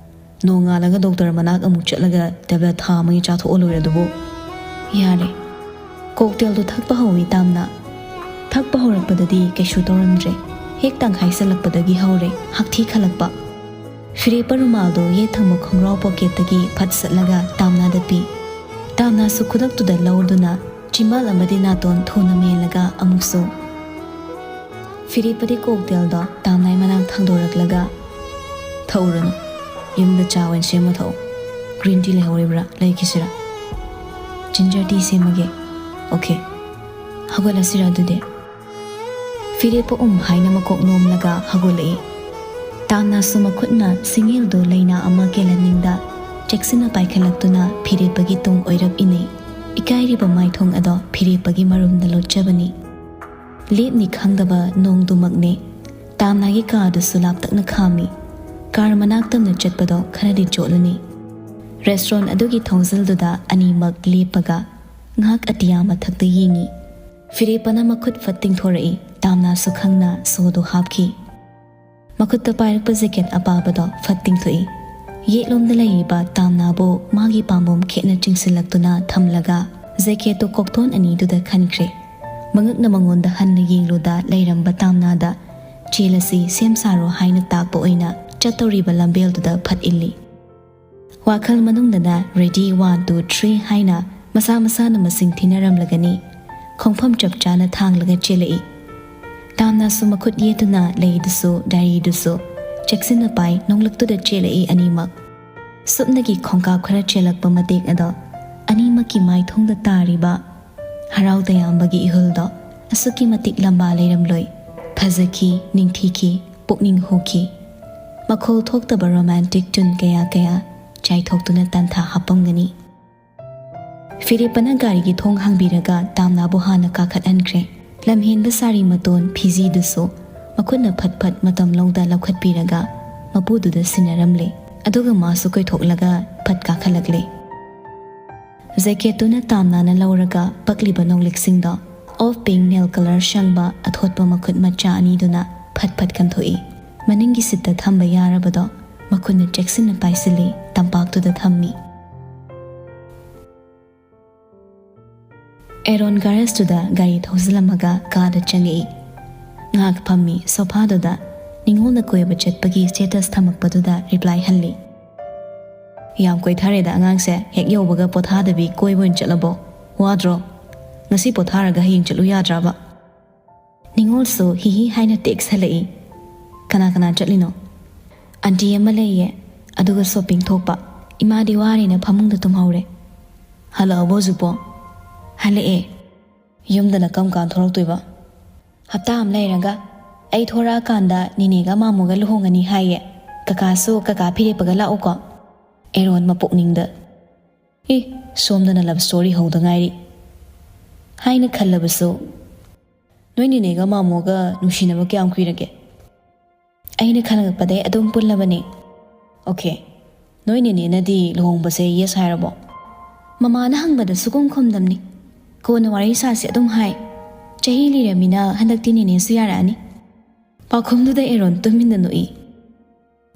ꯅꯣꯡꯉꯥꯜꯂꯒ ꯗꯣꯛꯇꯔ ꯃꯅꯥꯛ ꯑꯃꯨꯛ ꯆꯠꯂꯒ ꯇꯦꯕ꯭ꯂꯦꯠ ꯊꯥ ꯑꯃꯒꯤ ꯆꯥꯊꯣꯛꯑ ꯂꯣꯏꯔꯗꯨꯕꯨ꯫" "ꯌꯥꯔꯦ꯫" ꯀꯣꯛꯇꯦꯜꯗꯨ ꯊꯛꯄ ꯍꯧꯏ ꯇꯥꯝꯅ꯫ ꯊꯛꯄ ꯍꯧꯔꯛꯄꯗꯗꯤ ꯀꯩꯁꯨ ꯇꯧꯔꯝꯗ꯭ꯔꯦ꯫ ꯍꯦꯛ ꯇꯪꯈꯥꯏ ꯆꯜꯂꯛꯄꯗꯒꯤ ꯍꯧꯔꯦ ꯍꯥꯛꯊꯤ ꯈꯜꯂꯛꯄ꯫ ꯐꯤꯔꯦꯞꯄ ꯔꯨꯃꯥꯜꯗꯨ ꯌꯦꯠ ꯊꯪꯕ ꯈꯣꯡꯒ꯭ꯔꯥꯎ ꯄꯣꯀꯦꯠꯇꯒꯤ ꯐꯠ ꯁꯠꯂꯒ ꯇꯥꯝꯅꯥꯗ ꯄꯤ꯫ ꯇꯥꯝꯅꯥꯁꯨ ꯈꯨꯗꯛꯇꯨꯗ ꯂꯧꯗꯨꯅ ꯆꯤꯝꯕꯥꯜ ꯑꯃꯗꯤ ꯅꯥꯇꯣꯟ ꯊꯨꯅ ꯃꯦꯜꯂꯒ ꯑꯃꯨꯛꯁꯨ꯫ ꯐꯤꯔꯦꯞꯄꯗꯤ ꯀꯣꯛꯇꯦꯜꯗꯣ ꯇꯥꯝꯅꯥꯏ ꯃꯅꯥꯛ ꯊꯥꯡꯗꯣꯔꯛꯂꯒ, "ꯊꯛꯎꯔꯅꯨ, ꯌꯨꯝꯗ ꯆꯥ ꯑꯣꯏꯅ ꯁꯦꯝꯃ ꯊꯛꯎ꯫ ꯒ꯭ꯔꯤꯟ ꯇꯤ ꯂꯩꯍꯧꯔꯤꯕ꯭ꯔꯥ? ꯂꯩꯈꯤꯁꯤꯔꯥ?" "ꯖꯤꯟꯖꯔ ꯇꯤ ꯁꯦꯝꯃꯒꯦ꯫" "ꯑꯣꯀꯦ, ꯍꯧꯒꯠꯂꯁꯤꯔ ꯑꯗꯨꯗꯤ?" ꯐꯤꯔꯦꯞꯄ ꯎꯝ ꯍꯥꯏꯅ ꯃꯀꯣꯛ ꯅꯣꯝꯂꯒ ꯍꯧꯒꯠꯂꯛꯏ꯫ ꯇꯥꯝꯅꯥꯁꯨ ꯃꯈꯨꯠꯅ ꯁꯤꯡꯉꯦꯜꯗꯨ ꯂꯩꯅꯥ ꯑꯃ ꯀꯦꯜꯍꯟꯅꯤꯡꯗ ꯆꯦꯛꯁꯤꯟꯅ ꯄꯥꯏꯈꯠꯂꯛꯇꯨꯅ ꯐꯤꯔꯦꯞꯄꯒꯤ ꯇꯨꯡ ꯑꯣꯏꯔꯞ ꯏꯅꯩ꯫ ꯏꯀꯥꯏꯔꯤꯕ ꯃꯥꯏꯊꯣꯡ ꯑꯗꯣ ꯐꯤꯔꯦꯞꯄꯒꯤ ꯃꯔꯨꯝꯗ ꯂꯣꯠꯆꯕꯅꯤ꯫ ꯂꯦꯞꯅꯤ ꯈꯪꯗꯕ ꯅꯣꯡꯗꯨꯃꯛꯅꯦ꯫ ꯇꯥꯝꯅꯥꯒꯤ ꯀꯥꯗꯨꯁꯨ ꯂꯥꯞꯇꯛꯅ ꯈꯥꯝꯃꯤ꯫ ꯀꯥꯔ ꯃꯅꯥꯛ ꯇꯝꯅ ꯆꯠꯄꯗꯣ ꯈꯔꯗꯤ ꯆꯣꯠꯂꯅꯤ꯫ ꯔꯦꯁꯇ꯭ꯔꯣꯟ ꯑꯗꯨꯒꯤ ꯊꯣꯡꯖꯤꯜꯗꯨꯗ ꯑꯅꯤꯃꯛ ꯂꯦꯞꯄꯒ ꯉꯥꯏꯍꯥꯛ ꯑꯇꯤꯌꯥ ꯃꯊꯛꯇ ꯌꯦꯡꯉꯤ꯫ ꯐꯤꯔꯦꯞꯄꯅ ꯃꯈꯨꯠ ꯐꯠ ꯇꯤꯡꯊꯣꯔꯛꯏ꯫ ꯇꯥꯝꯅꯥꯁꯨ ꯈꯪꯅ ꯁꯣꯗꯨ ꯍꯥꯞꯈꯤ꯫ ꯃꯈꯨꯠꯇ ꯄꯥꯏꯔꯛꯄ ꯖꯦꯀꯦꯠ ꯑꯄꯥꯕꯗꯣ ꯐꯠ ꯇꯤꯡꯊꯣꯛꯏ꯫ ꯌꯦꯠꯂꯣꯝꯗ ꯂꯩꯔꯤꯕ ꯇꯥꯝꯅꯥꯕꯨ ꯃꯥꯒꯤ ꯄꯥꯝꯕꯣꯝ ꯈꯦꯠꯅ ꯆꯤꯡꯁꯤꯜꯂꯛꯇꯨꯅ ꯊꯝꯂꯒ ꯖꯦꯀꯦꯠꯇꯨ ꯀꯣꯛꯊꯣꯟ ꯑꯅꯤꯗꯨꯗ ꯈꯟꯈ꯭ꯔꯦ꯫ ꯃꯉꯛꯅ ꯃꯉꯣꯟꯗ ꯍꯟꯅ ꯌꯦꯡꯂꯨꯗ ꯂꯩꯔꯝꯕ ꯇꯥꯝꯅꯥꯗ, "ꯆꯦꯜꯂꯁꯤ, ꯁꯦꯝ ꯁꯥꯔꯣ" ꯍꯥꯏꯅ ꯇꯥꯛꯄ ꯑꯣꯏꯅ ꯆꯠꯇꯧꯔꯤꯕ ꯂꯝꯕꯦꯜꯗꯨꯗ ꯐꯠ ꯏꯜꯂꯤ꯫ ꯋꯥꯈꯜ ꯃꯅꯨꯡꯗꯅ "ꯔꯦꯗꯤ, ꯋꯥꯟ, ꯇꯨ, ꯊ꯭ꯔꯤ" ꯍꯥꯏꯅ ꯃꯁꯥ ꯃꯁꯥꯅ ꯃꯁꯤꯡ ꯊꯤꯅꯔꯝꯂꯒꯅꯤ꯫ ꯈꯣꯡꯐꯝ ꯆꯞ ꯆꯥꯅ ꯊꯥꯡꯂꯒ ꯆꯦꯜꯂꯛꯏ꯫ ꯇꯥꯝꯅꯥꯁꯨ ꯃꯈꯨꯠ ꯌꯦꯠꯇꯨꯅ ꯂꯩꯗꯨꯁꯨ ꯗꯥꯏꯔꯤꯗꯨꯁꯨ ꯆꯦꯛꯁꯤꯟꯅ ꯄꯥꯏ, ꯅꯣꯡꯂꯛꯇꯨꯗ ꯆꯦꯜꯂꯛꯏ ꯑꯅꯤꯃꯛ꯫ ꯁꯨꯞꯅꯒꯤ ꯈꯣꯡꯀꯥꯞ ꯈꯔ ꯆꯦꯜꯂꯛꯄ ꯃꯇꯦꯛ ꯑꯗꯣ ꯑꯅꯤꯃꯛꯀꯤ ꯃꯥꯏꯊꯣꯡꯗ ꯇꯥꯔꯤꯕ ꯍꯔꯥꯎ ꯇꯌꯥꯝꯕꯒꯤ ꯏꯍꯨꯜꯗꯣ ꯑꯁꯨꯛꯀꯤ ꯃꯇꯤꯛ ꯂꯝꯕꯥ ꯂꯩꯔꯝꯂꯣꯏ꯫ ꯐꯖꯈꯤ, ꯅꯤꯡꯊꯤꯈꯤ, ꯄꯨꯛꯅꯤꯡ ꯍꯨꯈꯤ꯫ ꯃꯈꯣꯜ ꯊꯣꯛꯇꯕ ꯔꯣꯃꯥꯟꯇꯤꯛ ꯇ꯭ꯌꯨꯟ ꯀꯌꯥ ꯀꯌꯥ ꯆꯥꯏꯊꯣꯛꯇꯨꯅ ꯇꯟꯊꯥ ꯍꯥꯞꯄꯝꯒꯅꯤ꯫ ꯐꯤꯔꯦꯞꯄꯅ ꯒꯥꯔꯤꯒꯤ ꯊꯣꯡ ꯍꯥꯡꯕꯤꯔꯒ ꯇꯥꯝꯅꯥꯕꯨ ꯍꯥꯟꯅ ꯀꯥꯈꯠꯍꯟꯈ꯭ꯔꯦ꯫ ꯂꯝꯍꯦꯟꯕ ꯁꯥꯔꯤ ꯃꯇꯣꯟ ꯐꯤꯖꯤꯗꯨꯁꯨ ꯃꯈꯨꯠꯅ ꯐꯠ ꯐꯠ ꯃꯇꯝ ꯂꯧꯗ ꯂꯧꯈꯠꯄꯤꯔꯒ ꯃꯄꯨꯗꯨꯗ ꯁꯤꯟꯅꯔꯝꯂꯦ꯫ ꯑꯗꯨꯒ ꯃꯥꯁꯨ ꯀꯣꯏꯊꯣꯛꯂꯒ ꯐꯠ ꯀꯥꯈꯠꯂꯛꯂꯦ꯫ ꯖꯦꯀꯦꯠꯇꯨꯅ ꯇꯥꯝꯅꯥꯅ ꯂꯧꯔꯒ ꯄꯛꯂꯤꯕ ꯅꯣꯡꯂꯤꯛꯁꯤꯡꯗꯣ ꯑꯣꯐ ꯄꯤꯡ ꯅꯦꯜ ꯀꯂꯔ ꯁꯪꯕ ꯑꯊꯣꯠꯄ ꯃꯈꯨꯠ ꯃꯆꯥ ꯑꯅꯤꯗꯨꯅ ꯐꯠ ꯐꯠ ꯀꯟꯊꯣꯛꯏ꯫ ꯃꯅꯤꯡꯒꯤ ꯁꯤꯠꯇ ꯊꯝꯕ ꯌꯥꯔꯕꯗꯣ ꯃꯈꯨꯠꯅ ꯆꯦꯛꯁꯤꯟꯅ ꯄꯥꯏꯁꯤꯜꯂꯤ, ꯇꯝꯄꯥꯛꯇꯨꯗ ꯊꯝꯃꯤ꯫ ꯑꯦꯔꯣꯟ ꯒꯥꯔꯦꯖꯇꯨꯗ ꯒꯥꯔꯤ ꯊꯧꯖꯤꯜꯂꯝꯃꯒ ꯀꯥꯗ ꯆꯪꯉꯛꯏ꯫ ꯉꯥꯏꯍꯥꯛ ꯐꯝꯃꯤ ꯁꯣꯐꯥꯗꯨꯗ꯫ ꯅꯤꯉꯣꯜꯅ ꯀꯣꯏꯕ ꯆꯠꯄꯒꯤ ꯁ꯭ꯇꯦꯇꯁ ꯊꯝꯃꯛꯄꯗꯨꯗ ꯔꯤꯄ꯭ꯂꯥꯏ ꯍꯜꯂꯤ꯫ "ꯌꯥꯝ ꯀꯣꯏꯊꯔꯦꯗ ꯑꯉꯥꯡꯁꯦ, ꯍꯦꯛ ꯌꯧꯕꯒ ꯄꯣꯊꯥꯗꯕꯤ ꯀꯣꯏꯕ ꯑꯣꯏꯅ ꯆꯠꯂꯕꯣ? ꯋꯥꯗ꯭ꯔꯣ? ꯉꯁꯤ ꯄꯣꯊꯥꯔꯒ ꯍꯌꯦꯡ ꯆꯠꯂꯨ ꯌꯥꯗ꯭ꯔꯕ?" ꯅꯤꯉꯣꯜꯁꯨ ꯍꯤꯍꯤ ꯍꯥꯏꯅ ꯇꯦꯛꯁ ꯍꯜꯂꯛꯏ꯫ "ꯀꯅꯥ ꯀꯅꯥ ꯆꯠꯂꯤꯅꯣ?" "ꯑꯟꯇꯤ ꯑꯃ ꯂꯩꯌꯦ, ꯑꯗꯨꯒ ꯁꯣꯄꯤꯡ ꯊꯣꯛꯄ꯫ ꯏꯃꯥꯗꯤ ꯋꯥꯔꯦꯅ ꯐꯃꯨꯡꯗ ꯇꯨꯝꯍꯧꯔꯦ꯫ ꯍꯜꯂꯛꯑꯕꯣ ꯍꯧꯖꯤꯛꯄꯣ?" "ꯍꯜꯂꯛꯑꯦ꯫ ꯌꯨꯝꯗꯅ ꯀꯔꯝ ꯀꯥꯟ ꯊꯣꯛꯂꯛꯇꯣꯏꯕ?" "ꯍꯞꯇꯥ ꯑꯃ ꯂꯩꯔꯒ꯫ ꯑꯩ ꯊꯣꯔꯛꯑꯀꯥꯟꯗ ꯅꯤꯅꯦꯒ ꯃꯥꯃꯣꯒ ꯂꯨꯍꯣꯡꯉꯅꯤ ꯍꯥꯏꯌꯦ꯫ ꯀꯀꯥꯁꯨ ꯀꯀꯥ ꯐꯤꯔꯦꯞꯄꯒ ꯂꯥꯛꯎꯀꯣ꯫" ꯑꯦꯔꯣꯟ ꯃꯄꯨꯛꯅꯤꯡꯗ, "ꯑꯦ, ꯁꯣꯝꯗꯅ ꯂꯕ ꯁ꯭ꯇꯣꯔꯤ ꯍꯧꯗ ꯉꯥꯏꯔꯤ" ꯍꯥꯏꯅ ꯈꯜꯂꯕꯁꯨ, "ꯅꯣꯏ ꯅꯤꯅꯦꯒ ꯃꯥꯃꯣꯒ ꯅꯨꯡꯁꯤꯅꯕ ꯀꯌꯥꯝ ꯀꯨꯏꯔꯒꯦ?" "ꯑꯩꯅ ꯈꯪꯉꯛꯄꯗꯩ ꯑꯗꯨꯝ ꯄꯨꯜꯂꯕꯅꯦ꯫" "ꯑꯣꯀꯦ, ꯅꯣꯏ ꯅꯤꯅꯦꯅꯗꯤ ꯂꯨꯍꯣꯡꯕꯁꯦ ꯌꯦꯁ ꯍꯥꯏꯔꯕꯣ?" "ꯃꯃꯥꯅ ꯍꯪꯕꯗ ꯁꯨꯈꯨꯝ ꯈꯨꯝꯗꯝꯅꯤ꯫ ꯀꯣꯟꯅ ꯋꯥꯔꯤ ꯁꯥꯁꯤ ꯑꯗꯨꯝ ꯍꯥꯏ꯫ ꯆꯍꯤ ꯂꯤꯔꯃꯤꯅ ꯍꯟꯗꯛꯇꯤ ꯅꯤꯅꯦꯁꯨ ꯌꯥꯔꯛꯑꯅꯤ꯫" ꯄꯥꯎꯈꯨꯝꯗꯨꯗ ꯑꯦꯔꯣꯟ ꯇꯨꯃꯤꯟꯅ ꯅꯣꯛꯏ꯫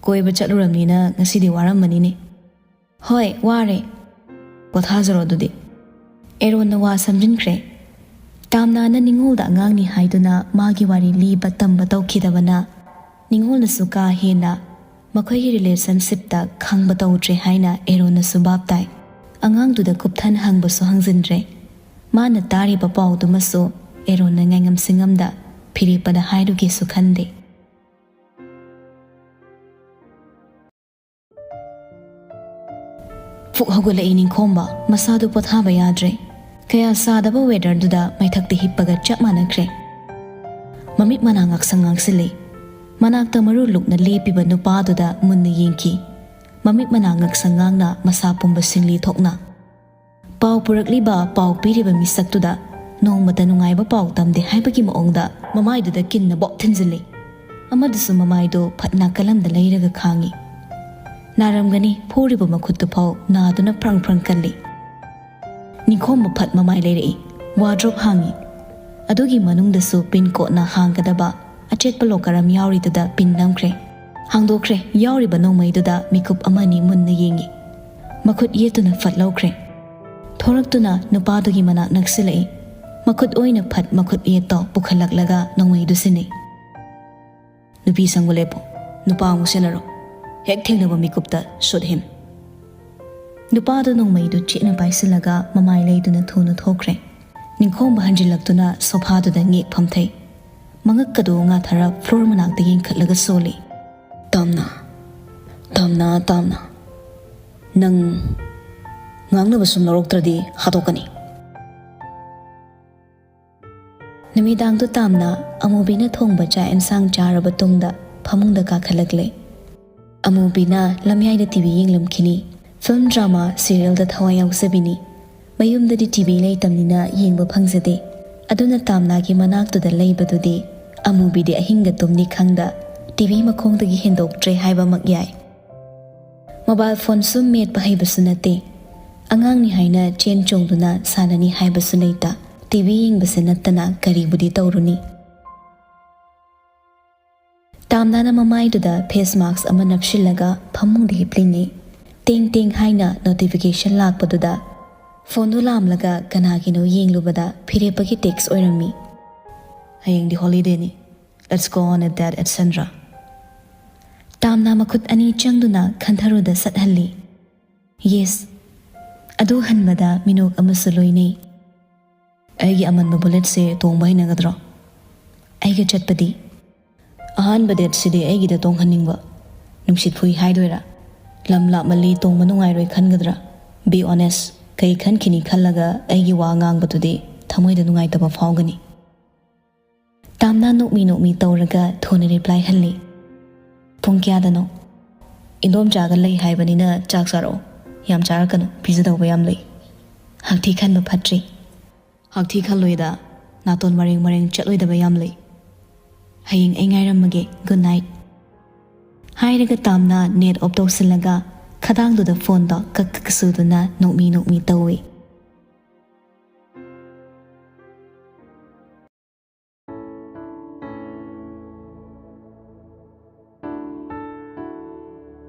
"ꯀꯣꯏꯕ ꯆꯠꯂꯨꯔꯝꯅꯤꯅ ꯉꯁꯤꯗꯤ ꯋꯥꯔꯝꯃꯅꯤꯅꯦ꯫" "ꯍꯣꯏ, ꯋꯥꯔꯦ꯫ ꯄꯣꯊꯥꯖꯔꯣ ꯑꯗꯨꯗꯤ꯫" ꯑꯦꯔꯣꯟꯅ ꯋꯥ ꯁꯝꯖꯤꯟꯈ꯭ꯔꯦ꯫ ꯇꯥꯝꯅꯥꯅ ꯅꯤꯉꯣꯜꯗ ꯑꯉꯥꯡꯅꯤ ꯍꯥꯏꯗꯨꯅ ꯃꯥꯒꯤ ꯋꯥꯔꯤ ꯂꯤꯕ ꯇꯝꯕ ꯇꯧꯈꯤꯗꯕꯅ ꯅꯤꯉꯣꯜꯅꯁꯨ ꯀꯥ ꯍꯦꯟꯅ ꯃꯈꯣꯏꯒꯤ ꯔꯤꯂꯦꯁꯟꯁꯤꯞꯇ ꯈꯪꯕ ꯇꯧꯗ꯭ꯔꯦ ꯍꯥꯏꯅ ꯑꯦꯔꯣꯟꯅꯁꯨ ꯚꯥꯞ ꯇꯥꯏ꯫ ꯑꯉꯥꯡꯗꯨꯗ ꯀꯨꯞꯊꯅ ꯍꯪꯕꯁꯨ ꯍꯪꯖꯤꯟꯗ꯭ꯔꯦ꯫ ꯃꯥꯅ ꯇꯥꯔꯤꯕ ꯄꯥꯎꯗꯨꯃꯁꯨ ꯑꯦꯔꯣꯟꯅ ꯉꯥꯏꯉꯝ ꯁꯤꯡꯉꯝꯗ ꯐꯤꯔꯦꯞꯄꯗ ꯍꯥꯏꯔꯨꯒꯦꯁꯨ ꯈꯟꯗꯦ꯫ ꯐꯨꯛ ꯍꯧꯒꯠꯂꯛꯏ ꯅꯤꯡꯈꯣꯝꯕ, ꯃꯁꯥꯗꯨ ꯄꯣꯊꯥꯕ ꯌꯥꯗ꯭ꯔꯦ꯫ ꯀꯌꯥ ꯁꯥꯗꯕ ꯋꯦꯗꯔꯗꯨꯗ ꯃꯩꯊꯛꯇ ꯍꯤꯞꯄꯒ ꯆꯞ ꯃꯥꯟꯅꯈ꯭ꯔꯦ꯫ ꯃꯃꯤꯠ ꯃꯅꯥ ꯉꯥꯛꯁꯪ ꯉꯥꯡꯁꯤꯜꯂꯤ꯫ ꯃꯅꯥꯛꯇ ꯃꯔꯨ ꯂꯨꯛꯅ ꯂꯦꯞꯄꯤꯕ ꯅꯨꯄꯥꯗꯨꯗ ꯃꯨꯟꯅ ꯌꯦꯡꯈꯤ꯫ ꯃꯃꯤꯠ ꯃꯅꯥ ꯉꯥꯛꯁꯪ ꯉꯥꯡꯅ ꯃꯁꯥ ꯄꯨꯝꯕ ꯁꯤꯡꯂꯤ ꯊꯣꯛꯅ, ꯄꯥꯎ ꯄꯨꯔꯛꯂꯤꯕ, ꯄꯥꯎ ꯄꯤꯔꯤꯕ ꯃꯤꯁꯛꯇꯨꯗ ꯅꯣꯡꯃꯇ ꯅꯨꯡꯉꯥꯏꯕ ꯄꯥꯎ ꯇꯝꯗꯦ ꯍꯥꯏꯕꯒꯤ ꯃꯑꯣꯡꯗ ꯃꯃꯥꯏꯗꯨꯗ ꯀꯤꯟꯅ ꯕꯣꯛ ꯊꯤꯟꯖꯤꯜꯂꯤ꯫ ꯑꯃꯗꯨꯁꯨ ꯃꯃꯥꯏꯗꯨ ꯐꯠ ꯅꯥꯀꯜ ꯑꯃꯗ ꯂꯩꯔꯒ ꯈꯥꯡꯉꯤ꯫ ꯅꯥꯔꯝꯒꯅꯤ, ꯐꯨꯔꯤꯕ ꯃꯈꯨꯠꯇꯨ ꯐꯥꯎ ꯅꯥꯗꯨꯅ ꯐ꯭ꯔꯪ ꯐ꯭ꯔꯪ ꯀꯜꯂꯤ꯫ ꯅꯤꯡꯈꯣꯝꯕ ꯐꯠ ꯃꯃꯥꯏ ꯂꯩꯔꯛꯏ꯫ ꯋꯥꯗ꯭ꯔꯣꯞ ꯍꯥꯡꯉꯤ꯫ ꯑꯗꯨꯒꯤ ꯃꯅꯨꯡꯗꯁꯨ ꯄꯤꯟ ꯀꯣꯠꯅ ꯍꯥꯡꯒꯗꯕ ꯑꯆꯦꯠꯄ ꯂꯣꯀꯔ ꯑꯃ ꯌꯥꯎꯔꯤꯗꯨꯗ ꯄꯤꯟ ꯅꯝꯈ꯭ꯔꯦ꯫ ꯍꯥꯡꯗꯣꯛꯈ꯭ꯔꯦ꯫ ꯌꯥꯎꯔꯤꯕ ꯅꯣꯡꯃꯩꯗꯨꯗ ꯃꯤꯀꯨꯞ ꯑꯃꯅꯤ ꯃꯨꯟꯅ ꯌꯦꯡꯉꯤ꯫ ꯃꯈꯨꯠ ꯌꯦꯠꯇꯨꯅ ꯐꯠ ꯂꯧꯈ꯭ꯔꯦ꯫ ꯊꯣꯔꯛꯇꯨꯅ ꯅꯨꯄꯥꯗꯨꯒꯤ ꯃꯅꯥꯛ ꯅꯛꯁꯤꯜꯂꯛꯏ꯫ ꯃꯈꯨꯠ ꯑꯣꯏꯅ ꯐꯠ ꯃꯈꯨꯠ ꯌꯦꯠꯇꯣ ꯄꯨꯈꯠꯂꯛꯂꯒ ꯅꯣꯡꯃꯩꯗꯨ ꯁꯤꯟꯅꯩ꯫ "ꯅꯨꯄꯤ ꯁꯪꯒ ꯂꯦꯞꯄꯣ꯫ ꯅꯨꯄꯥ ꯑꯃꯨꯛ ꯁꯦꯟꯅꯔꯣ꯫ ꯍꯦꯛ ꯊꯦꯡꯅꯕ ꯃꯤꯀꯨꯞꯇ shoot him꯫" ꯅꯨꯄꯥꯗꯨ ꯅꯣꯡꯃꯩꯗꯨ ꯆꯦꯠꯅ ꯄꯥꯏꯁꯤꯜꯂꯒ ꯃꯃꯥꯏ ꯂꯩꯗꯨꯅ ꯊꯨꯅ ꯊꯣꯛꯈ꯭ꯔꯦ꯫ ꯅꯤꯡꯈꯣꯝꯕ ꯍꯟꯖꯤꯜꯂꯛꯇꯨꯅ ꯁꯣꯐꯥꯗꯨꯗ ꯉꯦꯛ ꯐꯝꯊꯩ꯫ ꯃꯉꯛꯀꯗꯨ ꯉꯥꯊꯔ floor ꯃꯅꯥꯛꯇ ꯌꯦꯡꯈꯠꯂꯒ ꯁꯣꯜꯂꯤ꯫ "ꯇꯥꯝꯅ, ꯇꯥꯝꯅ, ꯇꯥꯝꯅ, ꯅꯪ ꯉꯥꯡꯅꯕ ꯁꯨꯝ ꯂꯧꯔꯛꯇ꯭ꯔꯗꯤ ꯍꯥꯠꯇꯣꯛꯀꯅꯤ!" ꯅꯨꯃꯤꯗꯥꯡꯗꯨ ꯇꯥꯝꯅ ꯑꯃꯨꯕꯤꯅ ꯊꯣꯡꯕ ꯆꯥꯛ ꯑꯦꯟꯁꯥꯡ ꯆꯥꯔꯕ ꯇꯨꯡꯗ ꯐꯃꯨꯡꯗ ꯀꯥꯈꯠꯂꯛꯂꯦ꯫ ꯑꯃꯨꯕꯤꯅ ꯂꯝꯌꯥꯏꯗ ꯇꯤ ꯚꯤ ꯌꯦꯡꯂꯝꯈꯤꯅꯤ꯫ ꯐꯤꯜꯝ ꯗ꯭ꯔꯃꯥ ꯁꯤꯔꯤꯌꯦꯜꯗ ꯊꯋꯥꯏ ꯌꯥꯎꯖꯕꯤꯅꯤ꯫ ꯃꯌꯨꯝꯗꯗꯤ ꯇꯤ ꯚꯤ ꯂꯩꯇꯝꯅꯤꯅ ꯌꯦꯡꯕ ꯐꯪꯖꯗꯦ꯫ ꯑꯗꯨꯅ ꯇꯥꯝꯅꯥꯒꯤ ꯃꯅꯥꯛꯇꯨꯗ ꯂꯩꯕꯗꯨꯗꯤ ꯑꯃꯨꯕꯤꯗꯤ ꯑꯍꯤꯡꯒ ꯇꯨꯝꯅꯤ ꯈꯪꯗ ꯇꯤ ꯚꯤ ꯃꯈꯣꯡꯗꯒꯤ ꯍꯦꯟꯗꯣꯛꯇ꯭ꯔꯦ ꯍꯥꯏꯕꯃꯛ ꯌꯥꯏ꯫ ꯃꯣꯕꯥꯏꯜ ꯐꯣꯟꯁꯨ ꯃꯦꯠꯄ ꯍꯩꯕꯁꯨ ꯅꯠꯇꯦ꯫ ꯑꯉꯥꯡꯅꯤ ꯍꯥꯏꯅ ꯆꯦꯟ ꯆꯣꯡꯗꯨꯅ ꯁꯥꯟꯅꯅꯤ ꯍꯥꯏꯕꯁꯨ ꯂꯩꯇ꯫ ꯇꯤ ꯚꯤ ꯌꯦꯡꯕꯁꯦ ꯅꯠꯇꯅ ꯀꯔꯤꯕꯨꯗꯤ ꯇꯧꯔꯨꯅꯤ? ꯇꯥꯝꯅꯥꯅ ꯃꯃꯥꯏꯗꯨꯗ ꯐꯦꯁ ꯃꯥꯛꯁ ꯑꯃ ꯅꯞꯁꯤꯜꯂꯒ ꯐꯃꯨꯡꯗ ꯍꯤꯞꯂꯤꯉꯩ, ꯇꯦꯡ ꯇꯦꯡ ꯍꯥꯏꯅ ꯅꯣꯇꯤꯐꯤꯀꯦꯁꯟ ꯂꯥꯛꯄꯗꯨꯗ ꯐꯣꯟꯗꯨ ꯂꯥꯝꯂꯒ ꯀꯅꯥꯒꯤꯅꯣ ꯌꯦꯡꯂꯨꯕꯗ ꯐꯤꯔꯦꯞꯄꯒꯤ ꯇꯦꯛꯁ ꯑꯣꯏꯔꯝꯃꯤ꯫ "ꯍꯌꯦꯡꯗꯤ ꯍꯣꯂꯤꯗꯦꯅꯤ꯫ Let's go on a date at Sandra." Tamna ꯃꯈꯨꯠ ꯑꯅꯤ ꯆꯪꯗꯨꯅ ꯈꯟꯊꯔꯨꯗ ꯁꯠꯍꯜꯂꯤ꯫ "ꯌꯦꯁ!" ꯑꯗꯨ ꯍꯟꯕꯗ ꯃꯤꯅꯣꯛ ꯑꯃꯁꯨ ꯂꯣꯏꯅꯩ꯫ "ꯑꯩꯒꯤ ꯑꯃꯟꯕ ꯕꯨꯂꯦꯠꯁꯦ ꯇꯣꯡꯕ ꯍꯩꯅꯒꯗ꯭ꯔꯣ?" "ꯑꯩꯒ ꯆꯠꯄꯗꯤ?" "ꯑꯍꯥꯟꯕ ꯗꯦꯠꯁꯤꯗꯤ ꯑꯩꯒꯤꯗ ꯇꯣꯡꯍꯟꯅꯤꯡꯕ꯫ ꯅꯨꯡꯁꯤꯠ ꯐꯨꯏ ꯍꯥꯏꯗꯣꯏꯔꯥ? ꯂꯝ ꯂꯥꯞꯃꯜꯂꯤ, ꯇꯣꯡꯕ ꯅꯨꯡꯉꯥꯏꯔꯣꯏ ꯈꯟꯒꯗ꯭ꯔꯥ? Be honest, ꯀꯩ ꯈꯟꯈꯤꯅꯤ ꯈꯜꯂꯒ ꯑꯩꯒꯤ ꯋꯥ ꯉꯥꯡꯕꯗꯨꯗꯤ ꯊꯃꯣꯏꯗ ꯅꯨꯡꯉꯥꯏꯇꯕ ꯐꯥꯎꯒꯅꯤ?" ꯇꯥꯝꯅꯥ ꯅꯣꯛꯃꯤ ꯅꯣꯛꯃꯤ ꯇꯧꯔꯒ ꯊꯨꯅ ꯔꯤꯄ꯭ꯂꯥꯏ ꯍꯜꯂꯤ꯫ "ꯄꯨꯡ ꯀꯌꯥꯗꯅꯣ?" "ꯏꯟꯗꯣꯝꯆꯥꯒ ꯂꯩ ꯍꯥꯏꯕꯅꯤꯅ ꯆꯥꯛ ꯆꯥꯔꯛꯑꯣ꯫ ꯌꯥꯝ ꯆꯥꯔꯛꯀꯅꯨ, ꯄꯤꯖꯗꯧꯕ ꯌꯥꯝ ꯂꯩ꯫ ꯍꯛꯊꯤ ꯈꯟꯕ ꯐꯠꯇ꯭ꯔꯤ꯫" "ꯍꯛꯊꯤ ꯈꯜꯂꯣꯏꯗ, ꯅꯥꯇꯣꯟ ꯃꯔꯦꯡ ꯃꯔꯦꯡ ꯆꯠꯂꯣꯏꯗꯕ ꯌꯥꯝ ꯂꯩ꯫ ꯍꯌꯦꯡ ꯑꯩ ꯉꯥꯏꯔꯝꯃꯒꯦ꯫ Good night!" ꯍꯥꯏꯔꯒ ꯇꯥꯝꯅꯥ ꯅꯦꯠ ꯑꯣꯐ ꯇꯧꯁꯤꯜꯂꯒ ꯈꯗꯥꯡꯗꯨꯗ ꯐꯣꯟꯗꯣ ꯀꯛ ꯀꯛ ꯁꯨꯗꯨꯅ ꯅꯣꯛꯃꯤ ꯅꯣꯛꯃꯤ ꯇꯧꯏ꯫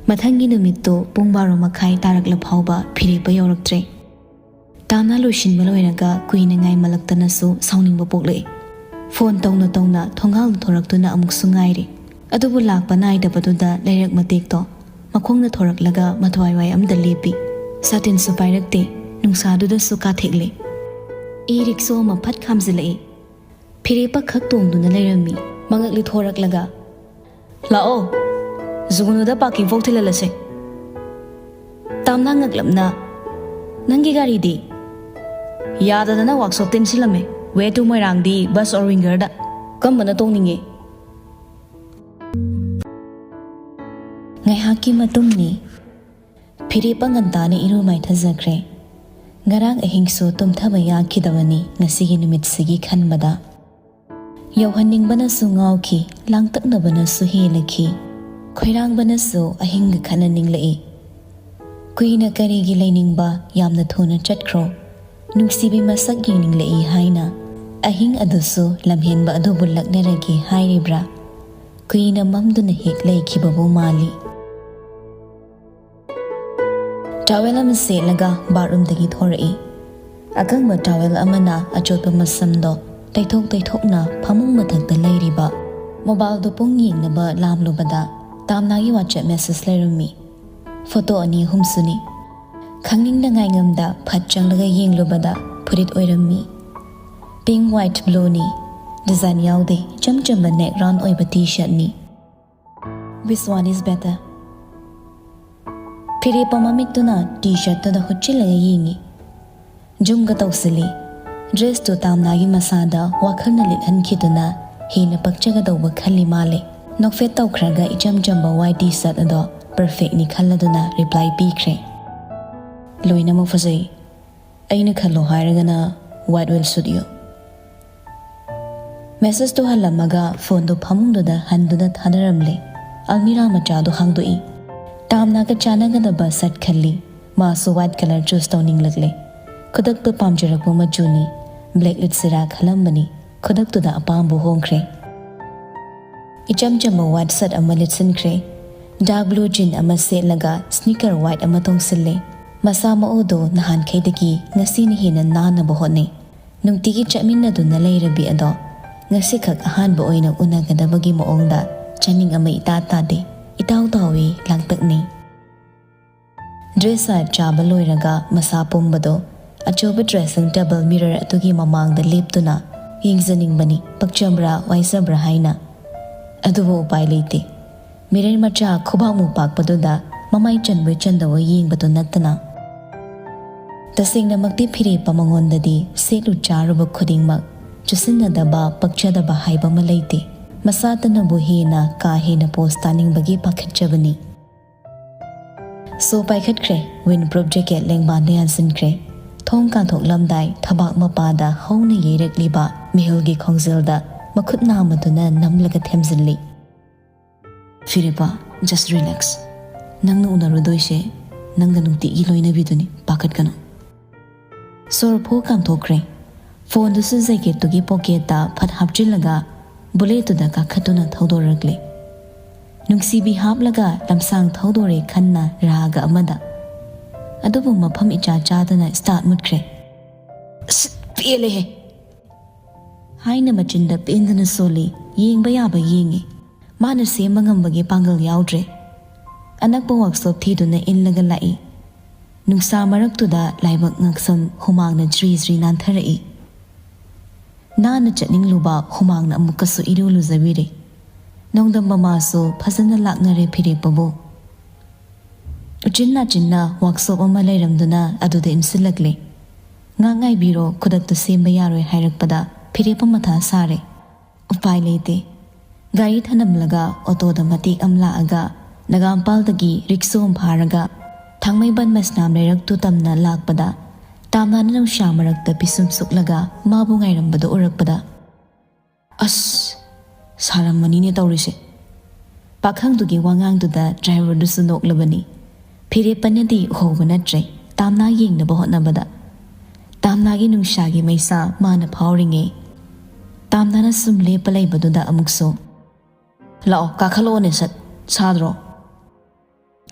ꯃꯊꯪꯒꯤ ꯅꯨꯃꯤꯠꯇꯨ ꯄꯨꯡ ꯕꯥꯔꯣ ꯃꯈꯥꯏ ꯇꯥꯔꯛꯂ ꯐꯥꯎꯕ ꯐꯤꯔꯦꯞꯄ ꯌꯧꯔꯛꯇ꯭ꯔꯦ꯫ ꯇꯥꯝꯅꯥ ꯂꯣꯏꯁꯤꯟꯕ ꯂꯣꯏꯔꯒ ꯀꯨꯏꯅ ꯉꯥꯏꯃꯜꯂꯛꯇꯅꯁꯨ ꯁꯥꯎꯅꯤꯡꯕ ꯄꯣꯛꯂꯛꯏ꯫ ꯐꯣꯟ ꯇꯧꯅ ꯇꯧꯅ ꯊꯣꯡꯒꯥꯜꯗ ꯊꯣꯔꯛꯇꯨꯅ ꯑꯃꯨꯛꯁꯨ ꯉꯥꯏꯔꯤ꯫ ꯑꯗꯨꯕꯨ ꯂꯥꯛꯄ ꯅꯥꯏꯗꯕꯗꯨꯗ ꯂꯩꯔꯛ ꯃꯇꯦꯛꯇꯣ ꯃꯈꯣꯡꯅ ꯊꯣꯔꯛꯂꯒ ꯃꯊ꯭ꯋꯥꯏ ꯋꯥꯏ ꯑꯃꯗ ꯂꯦꯞꯄꯤ꯫ ꯁꯥꯇꯤꯟꯁꯨ ꯄꯥꯏꯔꯛꯇꯦ꯫ ꯅꯨꯡꯁꯥꯗꯨꯗꯁꯨ ꯀꯥꯊꯦꯛꯂꯦ꯫ ꯏ ꯔꯤꯛꯁꯣ ꯑꯃ ꯐꯠ ꯈꯥꯝꯖꯤꯜꯂꯛꯏ꯫ ꯐꯤꯔꯦꯞꯄ ꯈꯛ ꯇꯣꯡꯗꯨꯅ ꯂꯩꯔꯝꯃꯤ꯫ ꯃꯉꯛ ꯂꯤꯊꯣꯔꯛꯂꯒ, "ꯂꯥꯛꯑꯣ, ꯖꯨꯒꯨꯅꯨꯗ ꯄꯥꯔꯀꯤꯡ ꯐꯥꯎ ꯊꯤꯜꯍꯜꯂꯁꯦ꯫" ꯇꯥꯝꯅ ꯉꯛꯂꯞꯅ, "ꯅꯪꯒꯤ ꯒꯥꯔꯤꯗꯤ?" "ꯌꯥꯗꯗꯅ ꯋꯥꯛꯁꯣꯞꯇ ꯏꯟꯁꯤꯜꯂꯝꯃꯦ꯫ Way to ꯃꯣꯏꯔꯥꯡꯗꯤ ꯕꯁ ꯑꯣꯔ ꯋꯤꯡꯒꯔꯗ꯫ ꯀꯝꯕꯅ ꯇꯣꯡꯅꯤꯡꯉꯤ?" ꯉꯥꯏꯍꯥꯛꯀꯤ ꯃꯇꯨꯡꯅꯤ꯫ ꯐꯤꯔꯦꯞꯄ ꯉꯟꯇꯥꯅ ꯏꯔꯨ ꯃꯥꯏꯊꯖꯈ꯭ꯔꯦ꯫ ꯉꯔꯥꯡ ꯑꯍꯤꯡꯁꯨ ꯇꯨꯝꯊꯕ ꯌꯥꯈꯤꯗꯕꯅꯤ ꯉꯁꯤꯒꯤ ꯅꯨꯃꯤꯠꯁꯤꯒꯤ ꯈꯟꯕꯗ꯫ ꯌꯧꯍꯟꯅꯤꯡꯕꯅꯁꯨ ꯉꯥꯎꯈꯤ, ꯂꯥꯡꯇꯛꯅꯕꯅꯁꯨ ꯍꯦꯜꯂꯛꯈꯤ, ꯈꯣꯏꯔꯥꯡꯕꯅꯁꯨ ꯑꯍꯤꯡꯒ ꯈꯠꯅ ꯅꯤꯡꯂꯛꯏ꯫ ꯀꯨꯏꯅ ꯀꯔꯤꯒꯤ ꯂꯩꯅꯤꯡꯕ, ꯌꯥꯝꯅ ꯊꯨꯅ ꯆꯠꯈ꯭ꯔꯣ, ꯅꯨꯡꯁꯤꯕꯤ ꯃꯁꯛ ꯌꯦꯡꯅꯤꯡꯂꯛꯏ ꯍꯥꯏꯅ ꯑꯍꯤꯡ ꯑꯗꯨꯁꯨ ꯂꯝꯍꯦꯟꯕ ꯑꯗꯨꯕꯨ ꯂꯛꯅꯔꯒꯦ ꯍꯥꯏꯔꯤꯕ꯭ꯔꯥ? ꯀꯨꯏꯅ ꯃꯝꯗꯨꯅ ꯍꯦꯛ ꯂꯩꯈꯤꯕꯕꯨ ꯃꯥꯜꯂꯤ꯫ ꯇꯥꯋꯦꯜ ꯑꯃ ꯁꯦꯠꯂꯒ ꯕꯥꯠꯔꯨꯝꯗꯒꯤ ꯊꯣꯔꯛꯏ꯫ ꯑꯀꯪꯕ ꯇꯥꯋꯦꯜ ꯑꯃꯅ ꯑꯆꯣꯠꯄ ꯃꯁꯝꯗꯣ ꯇꯩꯊꯣꯛ ꯇꯩꯊꯣꯛꯅ ꯐꯃꯨꯡ ꯃꯊꯛꯇ ꯂꯩꯔꯤꯕ ꯃꯣꯕꯥꯏꯜꯗꯨ ꯄꯨꯡ ꯌꯦꯡꯅꯕ ꯂꯥꯝꯂꯨꯕꯗ ꯇꯥꯝꯅꯥꯒꯤ WhatsApp message ꯂꯩꯔꯝꯃꯤ꯫ ꯐꯣꯇꯣ ꯑꯅꯤ ꯑꯍꯨꯝꯁꯨꯅꯤ꯫ ꯈꯪꯅꯤꯡꯗ ꯉꯥꯏꯉꯝꯗ ꯐꯠ ꯆꯪꯂꯒ ꯌꯦꯡꯂꯨꯕꯗ ꯐꯨꯔꯤꯠ ꯑꯣꯏꯔꯝꯃꯤ꯫ Pink, white, blueꯅꯤ꯫ Design ꯌꯥꯎꯗꯦ, ꯏꯆꯝ ꯆꯝꯕ neck round ꯑꯣꯏꯕ T-shirtꯅꯤ꯫ Which one is better? ꯐꯤꯔꯦꯞꯄ ꯃꯃꯤꯠꯇꯨꯅ T-shirtꯇꯨꯗ ꯍꯨꯠꯆꯤꯜꯂꯒ ꯌꯦꯡꯉꯤ꯫ ꯖꯨꯝꯒ ꯇꯧꯁꯤꯜꯂꯤ꯫ Dressꯇꯨ ꯇꯥꯝꯅꯥꯒꯤ ꯃꯁꯥꯗ ꯋꯥꯈꯜꯅ ꯂꯤꯠꯍꯟꯈꯤꯗꯨꯅ ꯍꯦꯟꯅ ꯄꯛꯆꯒꯗꯧꯕ ꯈꯜꯂꯤ ꯃꯥꯜꯂꯦ꯫ ꯅꯣꯛꯐꯦꯠ ꯇꯧꯈ꯭ꯔꯒ ꯏꯆꯝ ꯆꯝꯕ white T-shirt ꯑꯗꯣ perfectꯅꯤ ꯈꯜꯂꯗꯨꯅ reply ꯄꯤꯈ꯭ꯔꯦ꯫ "ꯂꯣꯏꯅꯃꯛ ꯐꯖꯩ꯫ ꯑꯩꯅ ꯈꯜꯂꯣ ꯍꯥꯏꯔꯒꯅ white will suit you꯫" Messageꯇꯨ ꯍꯜꯂꯝꯃꯒ phoneꯗꯨ ꯐꯃꯨꯡꯗꯨꯗ ꯍꯟꯗꯨꯅ ꯊꯥꯗꯔꯝꯂꯦ꯫ Almirah ꯃꯆꯥꯗꯨ ꯍꯥꯡꯗꯣꯛꯏ꯫ ꯇꯥꯝꯅꯥꯒ ꯆꯥꯟꯅꯒꯗꯕ shirt ꯈꯜꯂꯤ꯫ ꯃꯥꯁꯨ white colour choose ꯇꯧꯅꯤꯡꯂꯛꯂꯦ꯫ ꯈꯨꯗꯛꯇ ꯄꯥꯝꯖꯔꯛꯄ ꯃꯆꯨꯅꯤ꯫ Black ꯂꯤꯠꯁꯤꯔꯥ ꯈꯜꯂꯝꯕꯅꯤ꯫ ꯈꯨꯗꯛꯇꯨꯗ ꯑꯄꯥꯝꯕ ꯍꯣꯡꯈ꯭ꯔꯦ꯫ ꯏꯆꯝ ꯆꯝꯕ white shirt ꯑꯃ ꯂꯤꯠꯁꯤꯟꯈ꯭ꯔꯦ꯫ Dark blue jean ꯑꯃ ꯁꯦꯠꯂꯒ sneaker white ꯑꯃ ꯇꯣꯡꯁꯤꯜꯂꯦ꯫ ꯃꯁꯥ ꯃꯎꯗꯣ ꯅꯍꯥꯟꯈꯩꯗꯒꯤ ꯉꯁꯤꯅ ꯍꯦꯟꯅ ꯅꯥꯟꯅꯕ ꯍꯣꯠꯅꯩ꯫ ꯅꯨꯡꯇꯤꯒꯤ ꯆꯠꯃꯤꯟꯅꯗꯨꯅ ꯂꯩꯔꯕꯤ ꯑꯗꯣ ꯉꯁꯤꯈꯛ ꯑꯍꯥꯟꯕ ꯑꯣꯏꯅ ꯎꯅꯒꯗꯕꯒꯤ ꯃꯑꯣꯡꯗ ꯆꯥꯅꯤꯡ ꯑꯃ ꯏꯇꯥ ꯇꯥꯗꯦ꯫ ꯏꯇꯥꯎ ꯇꯥꯎꯏ, ꯂꯥꯡꯇꯛꯅꯩ꯫ Dress ꯁꯥꯏꯞ ꯆꯥꯕ ꯂꯣꯏꯔꯒ ꯃꯁꯥ ꯄꯨꯝꯕꯗꯣ ꯑꯆꯧꯕ dressing table mirror ꯑꯗꯨꯒꯤ ꯃꯃꯥꯡꯗ ꯂꯦꯞꯇꯨꯅ ꯌꯦꯡꯖꯅꯤꯡꯕꯅꯤ, ꯄꯛꯆꯕ꯭ꯔꯥ ꯋꯥꯏꯖꯕ꯭ꯔꯥ ꯍꯥꯏꯅ꯫ ꯑꯗꯨꯕꯨ ꯎꯄꯥꯏ ꯂꯩꯇꯦ꯫ ꯃꯤꯔꯦꯜ ꯃꯆꯥ ꯈꯨꯕꯥꯛꯃꯨꯛ ꯄꯥꯛꯄꯗꯨꯗ ꯃꯃꯥꯏ ꯆꯟꯕꯣꯏ ꯆꯟꯗꯕꯣꯏ ꯌꯦꯡꯕꯗꯨ ꯅꯠꯇꯅ꯫ ꯇꯁꯦꯡꯅꯃꯛꯇꯤ ꯐꯤꯔꯦꯞꯄ ꯃꯉꯣꯟꯗꯗꯤ ꯁꯦꯠꯂꯨ ꯆꯥꯔꯨꯕ ꯈꯨꯗꯤꯡꯃꯛ ꯆꯨꯁꯤꯟꯅꯗꯕ, ꯄꯛꯆꯗꯕ ꯍꯥꯏꯕ ꯑꯃ ꯂꯩꯇꯦ꯫ ꯃꯁꯥꯇꯅꯕꯨ ꯍꯦꯟꯅ ꯀꯥ ꯍꯦꯟꯅ ꯄꯣꯁ ꯇꯥꯅꯤꯡꯕꯒꯤ ꯄꯥꯈꯠꯆꯕꯅꯤ꯫ ꯁꯣ ꯄꯥꯏꯈꯠꯈ꯭ꯔꯦ꯫ ꯋꯤꯟ ꯄ꯭ꯔꯨꯐ ꯖꯦꯀꯦꯠ ꯂꯦꯡꯕꯥꯟꯗ ꯌꯥꯟꯁꯤꯟꯈ꯭ꯔꯦ꯫ ꯊꯣꯡ ꯀꯥꯟꯊꯣꯛꯂꯝꯗꯥꯏ ꯊꯕꯥꯛ ꯃꯄꯥꯗ ꯍꯧꯅ ꯌꯩꯔꯛꯂꯤꯕ ꯃꯤꯍꯨꯜꯒꯤ ꯈꯣꯡꯖꯦꯜꯗ ꯃꯈꯨꯠ ꯅꯥꯝꯃꯗꯨꯅ ꯅꯝꯂꯒ ꯊꯦꯝꯖꯤꯜꯂꯤ꯫ "ꯐꯤꯔꯦꯞꯄ, just relax꯫ ꯅꯪꯅ ꯎꯅꯔꯨꯗꯣꯏꯁꯦ ꯅꯪꯒ ꯅꯨꯡꯇꯤꯒꯤ ꯂꯣꯏꯅꯕꯤꯗꯨꯅꯤ, ꯄꯥꯈꯠꯀꯅꯨ꯫" ꯁꯣꯔ ꯐꯨ ꯀꯥꯝꯊꯣꯛꯈ꯭ꯔꯦ꯫ ꯐꯣꯟꯗꯨꯁꯨ ꯖꯦꯀꯦꯠꯇꯨꯒꯤ ꯄꯣꯀꯦꯠꯇ ꯐꯠ ꯍꯥꯞꯆꯤꯜꯂꯒ ꯕꯨꯂꯦꯠꯇꯨꯗ ꯀꯥꯈꯠꯇꯨꯅ ꯊꯧꯗꯣꯔꯛꯂꯦ꯫ ꯅꯨꯡꯁꯤꯕꯤ ꯍꯥꯞꯂꯒ ꯂꯝꯁꯥꯡ ꯊꯧꯗꯣꯔꯦ ꯈꯟꯅ ꯔꯥꯒ ꯑꯃꯗ꯫ ꯑꯗꯨꯕꯨ ꯃꯐꯝ ꯏꯆꯥ ꯆꯥꯗꯅ ꯁ꯭ꯇꯥꯔꯠ ꯃꯨꯠꯈ꯭ꯔꯦ꯫ "ꯑꯁ, ꯄꯦꯜꯂꯦꯍꯦ!" ꯍꯥꯏꯅ ꯃꯆꯤꯟꯗ ꯄꯦꯟꯗꯅ ꯁꯣꯜꯂꯤ꯫ ꯌꯦꯡꯕ ꯌꯥꯕ ꯌꯦꯡꯉꯤ꯫ ꯃꯥꯅ ꯁꯦꯝꯕ ꯉꯝꯕꯒꯤ ꯄꯥꯡꯒꯜ ꯌꯥꯎꯗ꯭ꯔꯦ꯫ ꯑꯅꯛꯄ ꯋꯥꯛꯁꯣꯞ ꯊꯤꯗꯨꯅ ꯏꯜꯂꯒ ꯂꯥꯛꯏ꯫ ꯅꯨꯡꯁꯥ ꯃꯔꯛꯇꯨꯗ ꯂꯥꯏꯕꯛ ꯉꯛꯁꯝ ꯍꯨꯃꯥꯡꯅ ꯖ꯭ꯔꯤ ꯖ꯭ꯔꯤ ꯅꯥꯟꯊꯔꯛꯏ꯫ ꯅꯥꯟꯅ ꯆꯠꯅꯤꯡꯂꯨꯕ ꯍꯨꯃꯥꯡꯅ ꯑꯃꯨꯛꯀꯁꯨ ꯏꯔꯨ ꯂꯨꯖꯕꯤꯔꯦ꯫ ꯅꯣꯡꯗꯝꯕ ꯃꯥꯁꯨ ꯐꯖꯅ ꯂꯥꯛꯅꯔꯦ ꯐꯤꯔꯦꯞꯄꯕꯨ꯫ ꯎꯆꯤꯟ ꯅꯥꯆꯤꯟꯅ ꯋꯥꯛꯁꯣꯞ ꯑꯃ ꯂꯩꯔꯝꯗꯨꯅ ꯑꯗꯨꯗ ꯏꯟꯁꯤꯜꯂꯛꯂꯦ꯫ "ꯉꯥꯛ ꯉꯥꯏꯕꯤꯔꯣ, ꯈꯨꯗꯛꯇ ꯁꯦꯝꯕ ꯌꯥꯔꯣꯏ" ꯍꯥꯏꯔꯛꯄꯗ ꯐꯤꯔꯦꯞꯄ ꯃꯊꯥ ꯁꯥꯔꯦ꯫ ꯎꯄꯥꯏ ꯂꯩꯇꯦ꯫ ꯒꯥꯔꯤ ꯊꯅꯝꯂꯒ ꯑꯣꯇꯣꯗ ꯃꯇꯦꯛ ꯑꯃ ꯂꯥꯛꯑꯒ ꯅꯒꯥꯝꯄꯥꯜꯗꯒꯤ ꯔꯤꯛꯁꯣ ꯑꯃ ꯐꯥꯔꯒ ꯊꯥꯡꯃꯩꯕꯟ ꯃꯁꯅꯥꯝ ꯂꯩꯔꯛꯇꯨ ꯇꯝꯅ ꯂꯥꯛꯄꯗ ꯇꯥꯝꯅꯥꯅ ꯅꯨꯡꯁꯥ ꯃꯔꯛꯇ ꯄꯤꯁꯨꯝ ꯁꯨꯛꯂꯒ ꯃꯥꯕꯨ ꯉꯥꯏꯔꯝꯕꯗꯨ ꯎꯔꯛꯄꯗ, "ꯑꯁ, ꯁꯥꯔꯝꯃꯅꯤꯅꯦ ꯇꯧꯔꯤꯁꯦ꯫" ꯄꯥꯈꯪꯗꯨꯒꯤ ꯋꯥꯉꯥꯡꯗꯨꯗ ꯗ꯭ꯔꯥꯏꯚꯔꯗꯨꯁꯨ ꯅꯣꯛꯂꯕꯅꯤ꯫ ꯐꯤꯔꯦꯞꯄꯅꯗꯤ ꯎꯍꯧꯕ ꯅꯠꯇ꯭ꯔꯦ, ꯇꯥꯝꯅꯥ ꯌꯦꯡꯅꯕ ꯍꯣꯠꯅꯕꯗ꯫ ꯇꯥꯝꯅꯥꯒꯤ ꯅꯨꯡꯁꯥꯒꯤ ꯃꯩꯁꯥ ꯃꯥꯅ ꯐꯥꯎꯔꯤꯉꯩ꯫ ꯇꯥꯝꯅꯥꯅ ꯁꯨꯝ ꯂꯦꯞꯄ ꯂꯩꯕꯗꯨꯗ ꯑꯃꯨꯛꯁꯨ, "ꯂꯥꯛꯑꯣ, ꯀꯥꯈꯠꯂꯛꯑꯣꯅꯦ ꯁꯠ, ꯁꯥꯗ꯭ꯔꯣ?"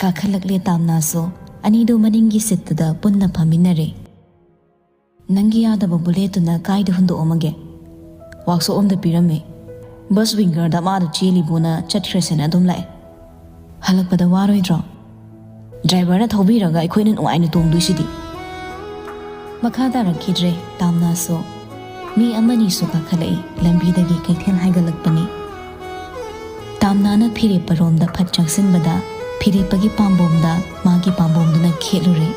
ꯀꯥꯈꯠꯂꯛꯂꯦ ꯇꯥꯝꯅꯥꯁꯨ꯫ ꯑꯅꯤꯗꯨ ꯃꯅꯤꯡꯒꯤ ꯁꯤꯠꯇꯨꯗ ꯄꯨꯟꯅ ꯐꯝꯃꯤꯟꯅꯔꯦ꯫ "ꯅꯪꯒꯤ ꯌꯥꯗꯕ ꯕꯨꯂꯦꯠꯇꯨꯅ ꯀꯥꯏꯗ ꯍꯨꯟꯗꯣꯛꯑꯝꯃꯒꯦ?" "ꯋꯥꯛꯁꯣꯞ ꯑꯝꯗ ꯄꯤꯔꯝꯃꯦ꯫ ꯕꯁ ꯋꯤꯡꯒꯔꯗ ꯃꯥꯗꯣ ꯆꯦꯜꯂꯤꯕꯨꯅ ꯆꯠꯈ꯭ꯔꯁꯦꯅ ꯑꯗꯨꯝ ꯂꯥꯛꯑꯦ꯫" "ꯍꯜꯂꯛꯄꯗ ꯋꯥꯔꯣꯏꯗ꯭ꯔꯣ? ꯗ꯭ꯔꯥꯏꯚꯔꯅ ꯊꯧꯕꯤꯔꯒ ꯑꯩꯈꯣꯏꯅ ꯅꯨꯡꯉꯥꯏꯅ ꯇꯣꯡꯗꯣꯏꯁꯤꯗꯤ꯫" ꯃꯈꯥ ꯇꯥꯔꯛꯈꯤꯗ꯭ꯔꯦ ꯇꯥꯝꯅꯥꯁꯨ꯫ ꯃꯤ ꯑꯃꯅꯤꯁꯨ ꯀꯥꯈꯠꯂꯛꯏ꯫ ꯂꯝꯕꯤꯗꯒꯤ ꯀꯩꯊꯦꯜ ꯍꯥꯏꯒꯠꯂꯛꯄꯅꯤ꯫ ꯇꯥꯝꯅꯥꯅ ꯐꯤꯔꯦꯞꯄꯔꯣꯝꯗ ꯐꯠ ꯆꯪꯁꯤꯟꯕꯗ ꯐꯤꯔꯦꯞꯄꯒꯤ ꯄꯥꯝꯕꯣꯝꯗ ꯃꯥꯒꯤ ꯄꯥꯝꯕꯣꯝꯗꯨꯅ ꯈꯦꯠꯂꯨꯔꯦ꯫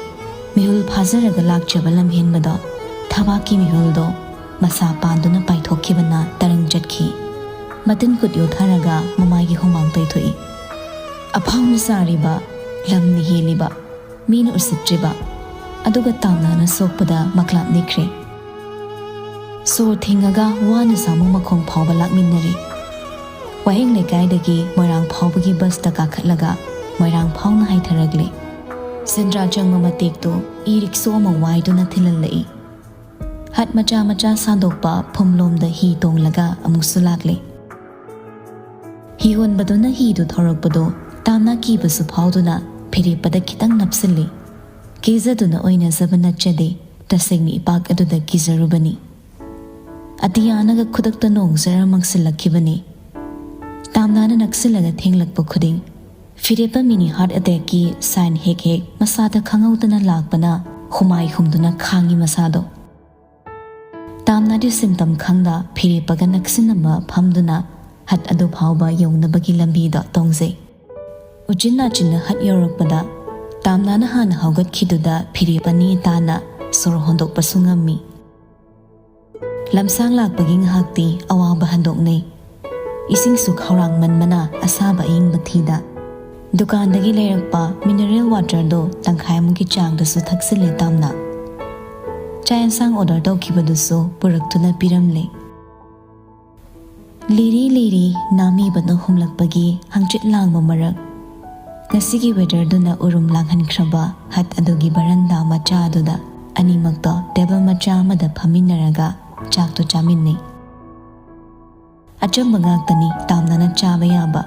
ꯃꯤꯍꯨꯜ ꯐꯥꯖꯔꯒ ꯂꯥꯛꯆꯕ ꯂꯝꯍꯦꯟꯕꯗꯣ, ꯊꯕꯥꯛꯀꯤ ꯃꯤꯍꯨꯜꯗꯣ ꯃꯁꯥ ꯄꯥꯟꯗꯨꯅ ꯄꯥꯏꯊꯣꯛꯈꯤꯕꯅ ꯇꯔꯪ ꯆꯠꯈꯤ꯫ ꯃꯇꯤꯟ ꯀꯨꯠ ꯌꯣꯠꯊꯔꯒ ꯃꯃꯥꯏꯒꯤ ꯍꯨꯃꯥꯡ ꯇꯩꯊꯣꯛꯏ꯫ ꯑꯐꯥꯎꯅ ꯆꯥꯔꯤꯕ, ꯂꯝꯅ ꯍꯦꯜꯂꯤꯕ, ꯃꯤꯅ ꯎꯁꯤꯠꯇ꯭ꯔꯤꯕ, ꯑꯗꯨꯒ ꯇꯥꯝꯅꯥꯅ ꯁꯣꯛꯄꯗ ꯃꯀ꯭ꯂꯥꯞ ꯅꯤꯛꯈ꯭ꯔꯦ꯫ ꯁꯣꯔ ꯊꯤꯡꯉꯒ ꯋꯥꯅ ꯁꯥꯃꯨ ꯃꯈꯣꯡ ꯐꯥꯎꯕ ꯂꯥꯛꯃꯤꯟꯅꯔꯦ꯫ ꯋꯥꯍꯦꯡ ꯂꯩꯀꯥꯏꯗꯒꯤ ꯃꯣꯏꯔꯥꯡ ꯐꯥꯎꯕꯒꯤ ꯕꯁꯇ ꯀꯥꯈꯠꯂꯒ ꯃꯣꯏꯔꯥꯡ ꯐꯥꯎꯅ ꯍꯥꯏꯊꯔꯛꯂꯦ꯫ ꯁꯦꯟꯗ꯭ꯔꯥ ꯆꯪꯕ ꯃꯇꯦꯛꯇꯨ ꯏ ꯔꯤꯛꯁꯣ ꯑꯃ ꯋꯥꯏꯗꯨꯅ ꯊꯤꯜꯍꯜꯂꯛꯏ꯫ ꯍꯠ ꯃꯆꯥ ꯃꯆꯥ ꯁꯥꯟꯗꯣꯛꯄ ꯐꯨꯝꯂꯣꯝꯗ ꯍꯤ ꯇꯣꯡꯂꯒ ꯑꯃꯨꯛꯁꯨ ꯂꯥꯛꯂꯦ꯫ ꯍꯤ ꯍꯣꯟꯕꯗꯨꯅ ꯍꯤꯗꯨ ꯊꯧꯔꯛꯄꯗꯨ ꯇꯥꯝꯅꯥ ꯀꯤꯕꯁꯨ ꯐꯥꯎꯗꯨꯅ ꯐꯤꯔꯦꯞꯄꯗ ꯈꯤꯇꯪ ꯅꯞꯁꯤꯜꯂꯤ꯫ ꯀꯤꯖꯗꯨꯅ ꯑꯣꯏꯅꯖꯕ ꯅꯠꯆꯗꯦ, ꯇꯁꯦꯡꯅ ꯏꯄꯥꯛ ꯑꯗꯨꯗ ꯀꯤꯖꯔꯨꯕꯅꯤ꯫ ꯑꯇꯤꯌꯥꯅꯒ ꯈꯨꯗꯛꯇ ꯅꯣꯡ ꯖꯔ ꯃꯪꯁꯤꯜꯂꯛꯈꯤꯕꯅꯤ꯫ ꯇꯥꯝꯅꯥꯅ ꯅꯛꯁꯤꯜꯂꯒ ꯊꯦꯡꯂꯛꯄ ꯈꯨꯗꯤꯡ ꯐꯤꯔꯦꯞꯄ ꯃꯤꯅꯤ ꯍꯥꯔꯠ ꯑꯦꯇꯦꯛꯀꯤ ꯁꯥꯏꯟ ꯍꯦꯛ ꯍꯦꯛ ꯃꯁꯥꯗ ꯈꯪꯍꯧꯗꯅ ꯂꯥꯛꯄꯅ ꯍꯨꯃꯥꯏ ꯍꯨꯝꯗꯨꯅ ꯈꯥꯡꯉꯤ ꯃꯁꯥꯗꯣ꯫ ꯇꯥꯝꯅꯥꯗꯤ ꯁꯤꯝꯇꯝ ꯈꯪꯗ ꯐꯤꯔꯦꯞꯄꯒ ꯅꯛꯁꯤꯟꯅꯕ ꯐꯝꯗꯨꯅ ꯍꯠ ꯑꯗꯨ ꯐꯥꯎꯕ ꯌꯧꯅꯕꯒꯤ ꯂꯝꯕꯤꯗ ꯇꯣꯡꯖꯩ꯫ ꯎꯆꯤꯟ ꯅꯥꯆꯤꯟꯅ ꯍꯠ ꯌꯧꯔꯛꯄꯗ ꯇꯥꯝꯅꯥꯅ ꯍꯥꯟꯅ ꯍꯧꯒꯠꯈꯤꯗꯨꯗ ꯐꯤꯔꯦꯞꯄ ꯅꯦ ꯇꯥꯅ ꯁꯣꯔ ꯍꯣꯟꯗꯣꯛꯄꯁꯨ ꯉꯝꯃꯤ꯫ ꯂꯝꯁꯥꯡ ꯂꯥꯛꯄꯒꯤ ꯉꯥꯏꯍꯥꯛꯇꯤ ꯑꯋꯥꯕ ꯍꯟꯗꯣꯛꯅꯩ꯫ ꯏꯁꯤꯡꯁꯨ ꯈꯧꯔꯥꯡꯃꯟꯕꯅ ꯑꯁꯥꯕ ꯑꯏꯪꯕ ꯊꯤꯗ ꯗꯨꯀꯥꯟꯗꯒꯤ ꯂꯩꯔꯛꯄ ꯃꯤꯅꯔꯦꯜ ꯋꯥꯇꯔꯗꯣ ꯇꯪꯈꯥꯏꯃꯨꯛꯀꯤ ꯆꯥꯡꯗꯁꯨ ꯊꯛꯆꯤꯜꯂꯦ ꯇꯥꯝꯅ꯫ ꯆꯥꯛ ꯌꯦꯟꯁꯥꯡ ꯑꯣꯔꯗꯔ ꯇꯧꯈꯤꯕꯗꯨꯁꯨ ꯄꯨꯔꯛꯇꯨꯅ ꯄꯤꯔꯝꯂꯦ꯫ ꯂꯤꯔꯤ ꯂꯤꯔꯤ ꯅꯥꯃꯤꯕꯅ ꯍꯨꯝꯂꯛꯄꯒꯤ ꯍꯪꯆꯤꯠ ꯂꯥꯡꯕ ꯃꯔꯛ, ꯉꯁꯤꯒꯤ ꯋꯦꯗꯔꯗꯨꯅ ꯎꯔꯨꯝ ꯂꯥꯡꯍꯟꯈ꯭ꯔꯕ ꯍꯠ ꯑꯗꯨꯒꯤ ꯕꯔꯟꯗꯥ ꯃꯆꯥ ꯑꯗꯨꯗ ꯑꯅꯤꯃꯛꯇꯣ ꯇꯦꯕꯜ ꯃꯆꯥ ꯑꯃꯗ ꯐꯝꯃꯤꯟꯅꯔꯒ ꯆꯥꯛꯇꯨ ꯆꯥꯃꯤꯟꯅꯩ꯫ ꯑꯆꯝꯕ ꯉꯥꯛꯇꯅꯤ ꯇꯥꯝꯅꯅ ꯆꯥꯕ ꯌꯥꯕ꯫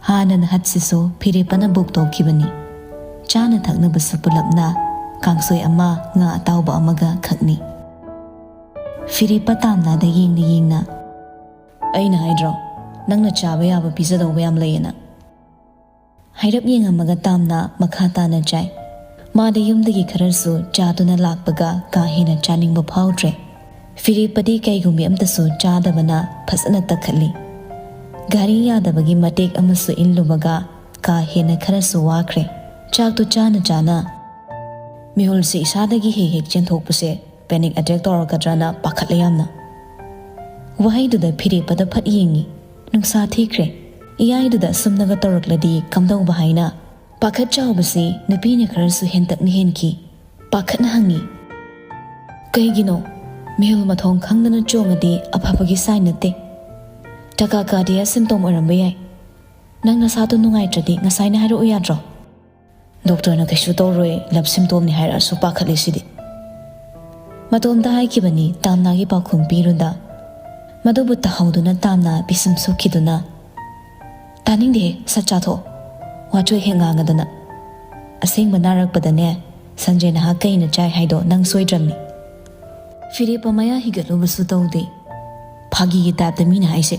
ꯍꯥꯟꯅꯅ ꯍꯠꯁꯤꯁꯨ ꯐꯤꯔꯦꯞꯄꯅ ꯕꯨꯛ ꯇꯧꯈꯤꯕꯅꯤ꯫ ꯆꯥꯅ ꯊꯛꯅꯕꯁꯨ ꯄꯨꯂꯞꯅ ꯀꯥꯡꯁꯣꯏ ꯑꯃ, ꯉꯥ ꯑꯇꯥꯎꯕ ꯑꯃꯒ ꯈꯛꯅꯤ꯫ ꯐꯤꯔꯦꯞꯄ ꯇꯥꯝꯅꯥꯗ ꯌꯦꯡꯅ ꯌꯦꯡꯅ, "ꯑꯩꯅ ꯍꯥꯏꯗ꯭ꯔꯣ, ꯅꯪꯅ ꯆꯥꯕ ꯌꯥꯕ ꯄꯤꯖꯗꯧꯕ ꯌꯥꯝ ꯂꯩꯌꯦꯅ?" ꯍꯥꯏꯔꯞ ꯌꯦꯡꯉꯝꯃꯒ ꯇꯥꯝꯅ ꯃꯈꯥ ꯇꯥꯅ ꯆꯥꯏ꯫ ꯃꯥꯗꯤ ꯌꯨꯝꯗꯒꯤ ꯈꯔꯁꯨ ꯆꯥꯗꯨꯅ ꯂꯥꯛꯄꯒ ꯀꯥ ꯍꯦꯟꯅ ꯆꯥꯅꯤꯡꯕ ꯐꯥꯎꯗ꯭ꯔꯦ꯫ ꯐꯤꯔꯦꯞꯄꯗꯤ ꯀꯩꯒꯨꯝꯕꯤ ꯑꯝꯇꯁꯨ ꯆꯥꯗꯕꯅ ꯐꯖꯅ ꯇꯛꯈꯠꯂꯤ꯫ ꯒꯥꯔꯤ ꯌꯥꯗꯕꯒꯤ ꯃꯇꯦꯛ ꯑꯃꯁꯨ ꯏꯜꯂꯨꯕꯒ ꯀꯥ ꯍꯦꯟꯅ ꯈꯔꯁꯨ ꯋꯥꯈ꯭ꯔꯦ꯫ ꯆꯥꯛꯇꯨ ꯆꯥꯅ ꯆꯥꯅ ꯃꯤꯍꯨꯜꯁꯦ ꯏꯁꯥꯗꯒꯤ ꯍꯦꯛ ꯍꯦꯛ ꯆꯦꯟꯊꯣꯛꯄꯁꯦ ꯄꯦꯅꯤꯛ ꯑꯦꯇꯦꯛ ꯇꯧꯔꯛꯀꯗ꯭ꯔꯅ ꯄꯥꯈꯠꯂꯦ ꯌꯥꯝꯅ꯫ ꯋꯥꯍꯩꯗꯨꯗ ꯐꯤꯔꯦꯞꯄꯗ ꯐꯠ ꯌꯦꯡꯉꯤ꯫ ꯅꯨꯡꯁꯥ ꯊꯤꯈ꯭ꯔꯦ꯫ ꯏꯌꯥꯏꯗꯨꯗ ꯑꯁꯨꯝꯅꯒ ꯇꯧꯔꯛꯂꯗꯤ ꯀꯝꯗꯧꯕ ꯍꯥꯏꯅ ꯄꯥꯈꯠ ꯆꯥꯎꯕꯁꯤ ꯅꯨꯄꯤꯅ ꯈꯔꯁꯨ ꯍꯦꯟꯇꯛꯅ ꯍꯦꯟꯈꯤ꯫ ꯄꯥꯈꯠꯅ ꯍꯪꯉꯤ, "ꯀꯩꯒꯤꯅꯣ? ꯃꯤꯍꯨꯜ ꯃꯊꯣꯡ ꯈꯪꯗꯅ ꯆꯣꯡꯉꯗꯤ ꯑꯐꯕꯒꯤ ꯁꯥꯏꯟ ꯅꯠꯇꯦ꯫ ꯇꯀꯥꯀꯥꯔꯗꯤꯌꯥ ꯁꯤꯝꯇꯣꯝ ꯑꯣꯏꯔꯝꯕ ꯌꯥꯏ꯫ ꯅꯪ ꯅꯁꯥꯗꯣ ꯅꯨꯡꯉꯥꯏꯇ꯭ꯔꯗꯤ ꯉꯁꯥꯏꯅ ꯍꯥꯏꯔꯛꯎ ꯌꯥꯗ꯭ꯔꯣ? ꯗꯣꯛꯇꯔꯅ ꯀꯩꯁꯨ ꯇꯧꯔꯣꯏ, ꯂꯞ ꯁꯤꯝꯇꯣꯝꯅꯤ ꯍꯥꯏꯔꯛꯑꯁꯨ ꯄꯥꯈꯠꯂꯤ ꯁꯤꯗꯤ꯫" ꯃꯇꯣꯝꯇ ꯍꯥꯏꯈꯤꯕꯅꯤ ꯇꯥꯝꯅꯥꯒꯤ ꯄꯥꯎꯈꯨꯝ ꯄꯤꯔꯨꯗ꯫ ꯃꯗꯨꯕꯨ ꯇꯥꯍꯧꯗꯨꯅ ꯇꯥꯝꯅꯥ ꯄꯤꯁꯨꯝ ꯁꯨꯛꯈꯤꯗꯨꯅ, "ꯇꯥꯅꯤꯡꯗꯦꯍꯦ, ꯁꯠ ꯆꯥꯊꯣꯛꯑꯣ꯫ ꯋꯥꯆꯣꯏ ꯍꯦꯛ ꯉꯥꯡꯉꯗꯅ꯫ ꯑꯁꯦꯡꯕ ꯅꯥꯔꯛꯄꯗꯅꯦ, ꯁꯟꯖꯦ ꯅꯍꯥꯛ ꯀꯩꯅ ꯆꯥꯏ ꯍꯥꯏꯗꯣ ꯅꯪ ꯁꯣꯏꯗ꯭ꯔꯝꯅꯤ꯫" ꯐꯤꯔꯦꯞꯄ ꯃꯌꯥ ꯍꯤꯒꯠꯂꯨꯕꯁꯨ ꯇꯧꯗꯦ꯫ "ꯐꯥꯒꯤꯒꯤ ꯇꯥꯏꯞꯇ ꯃꯤꯅ ꯍꯥꯏꯁꯦ꯫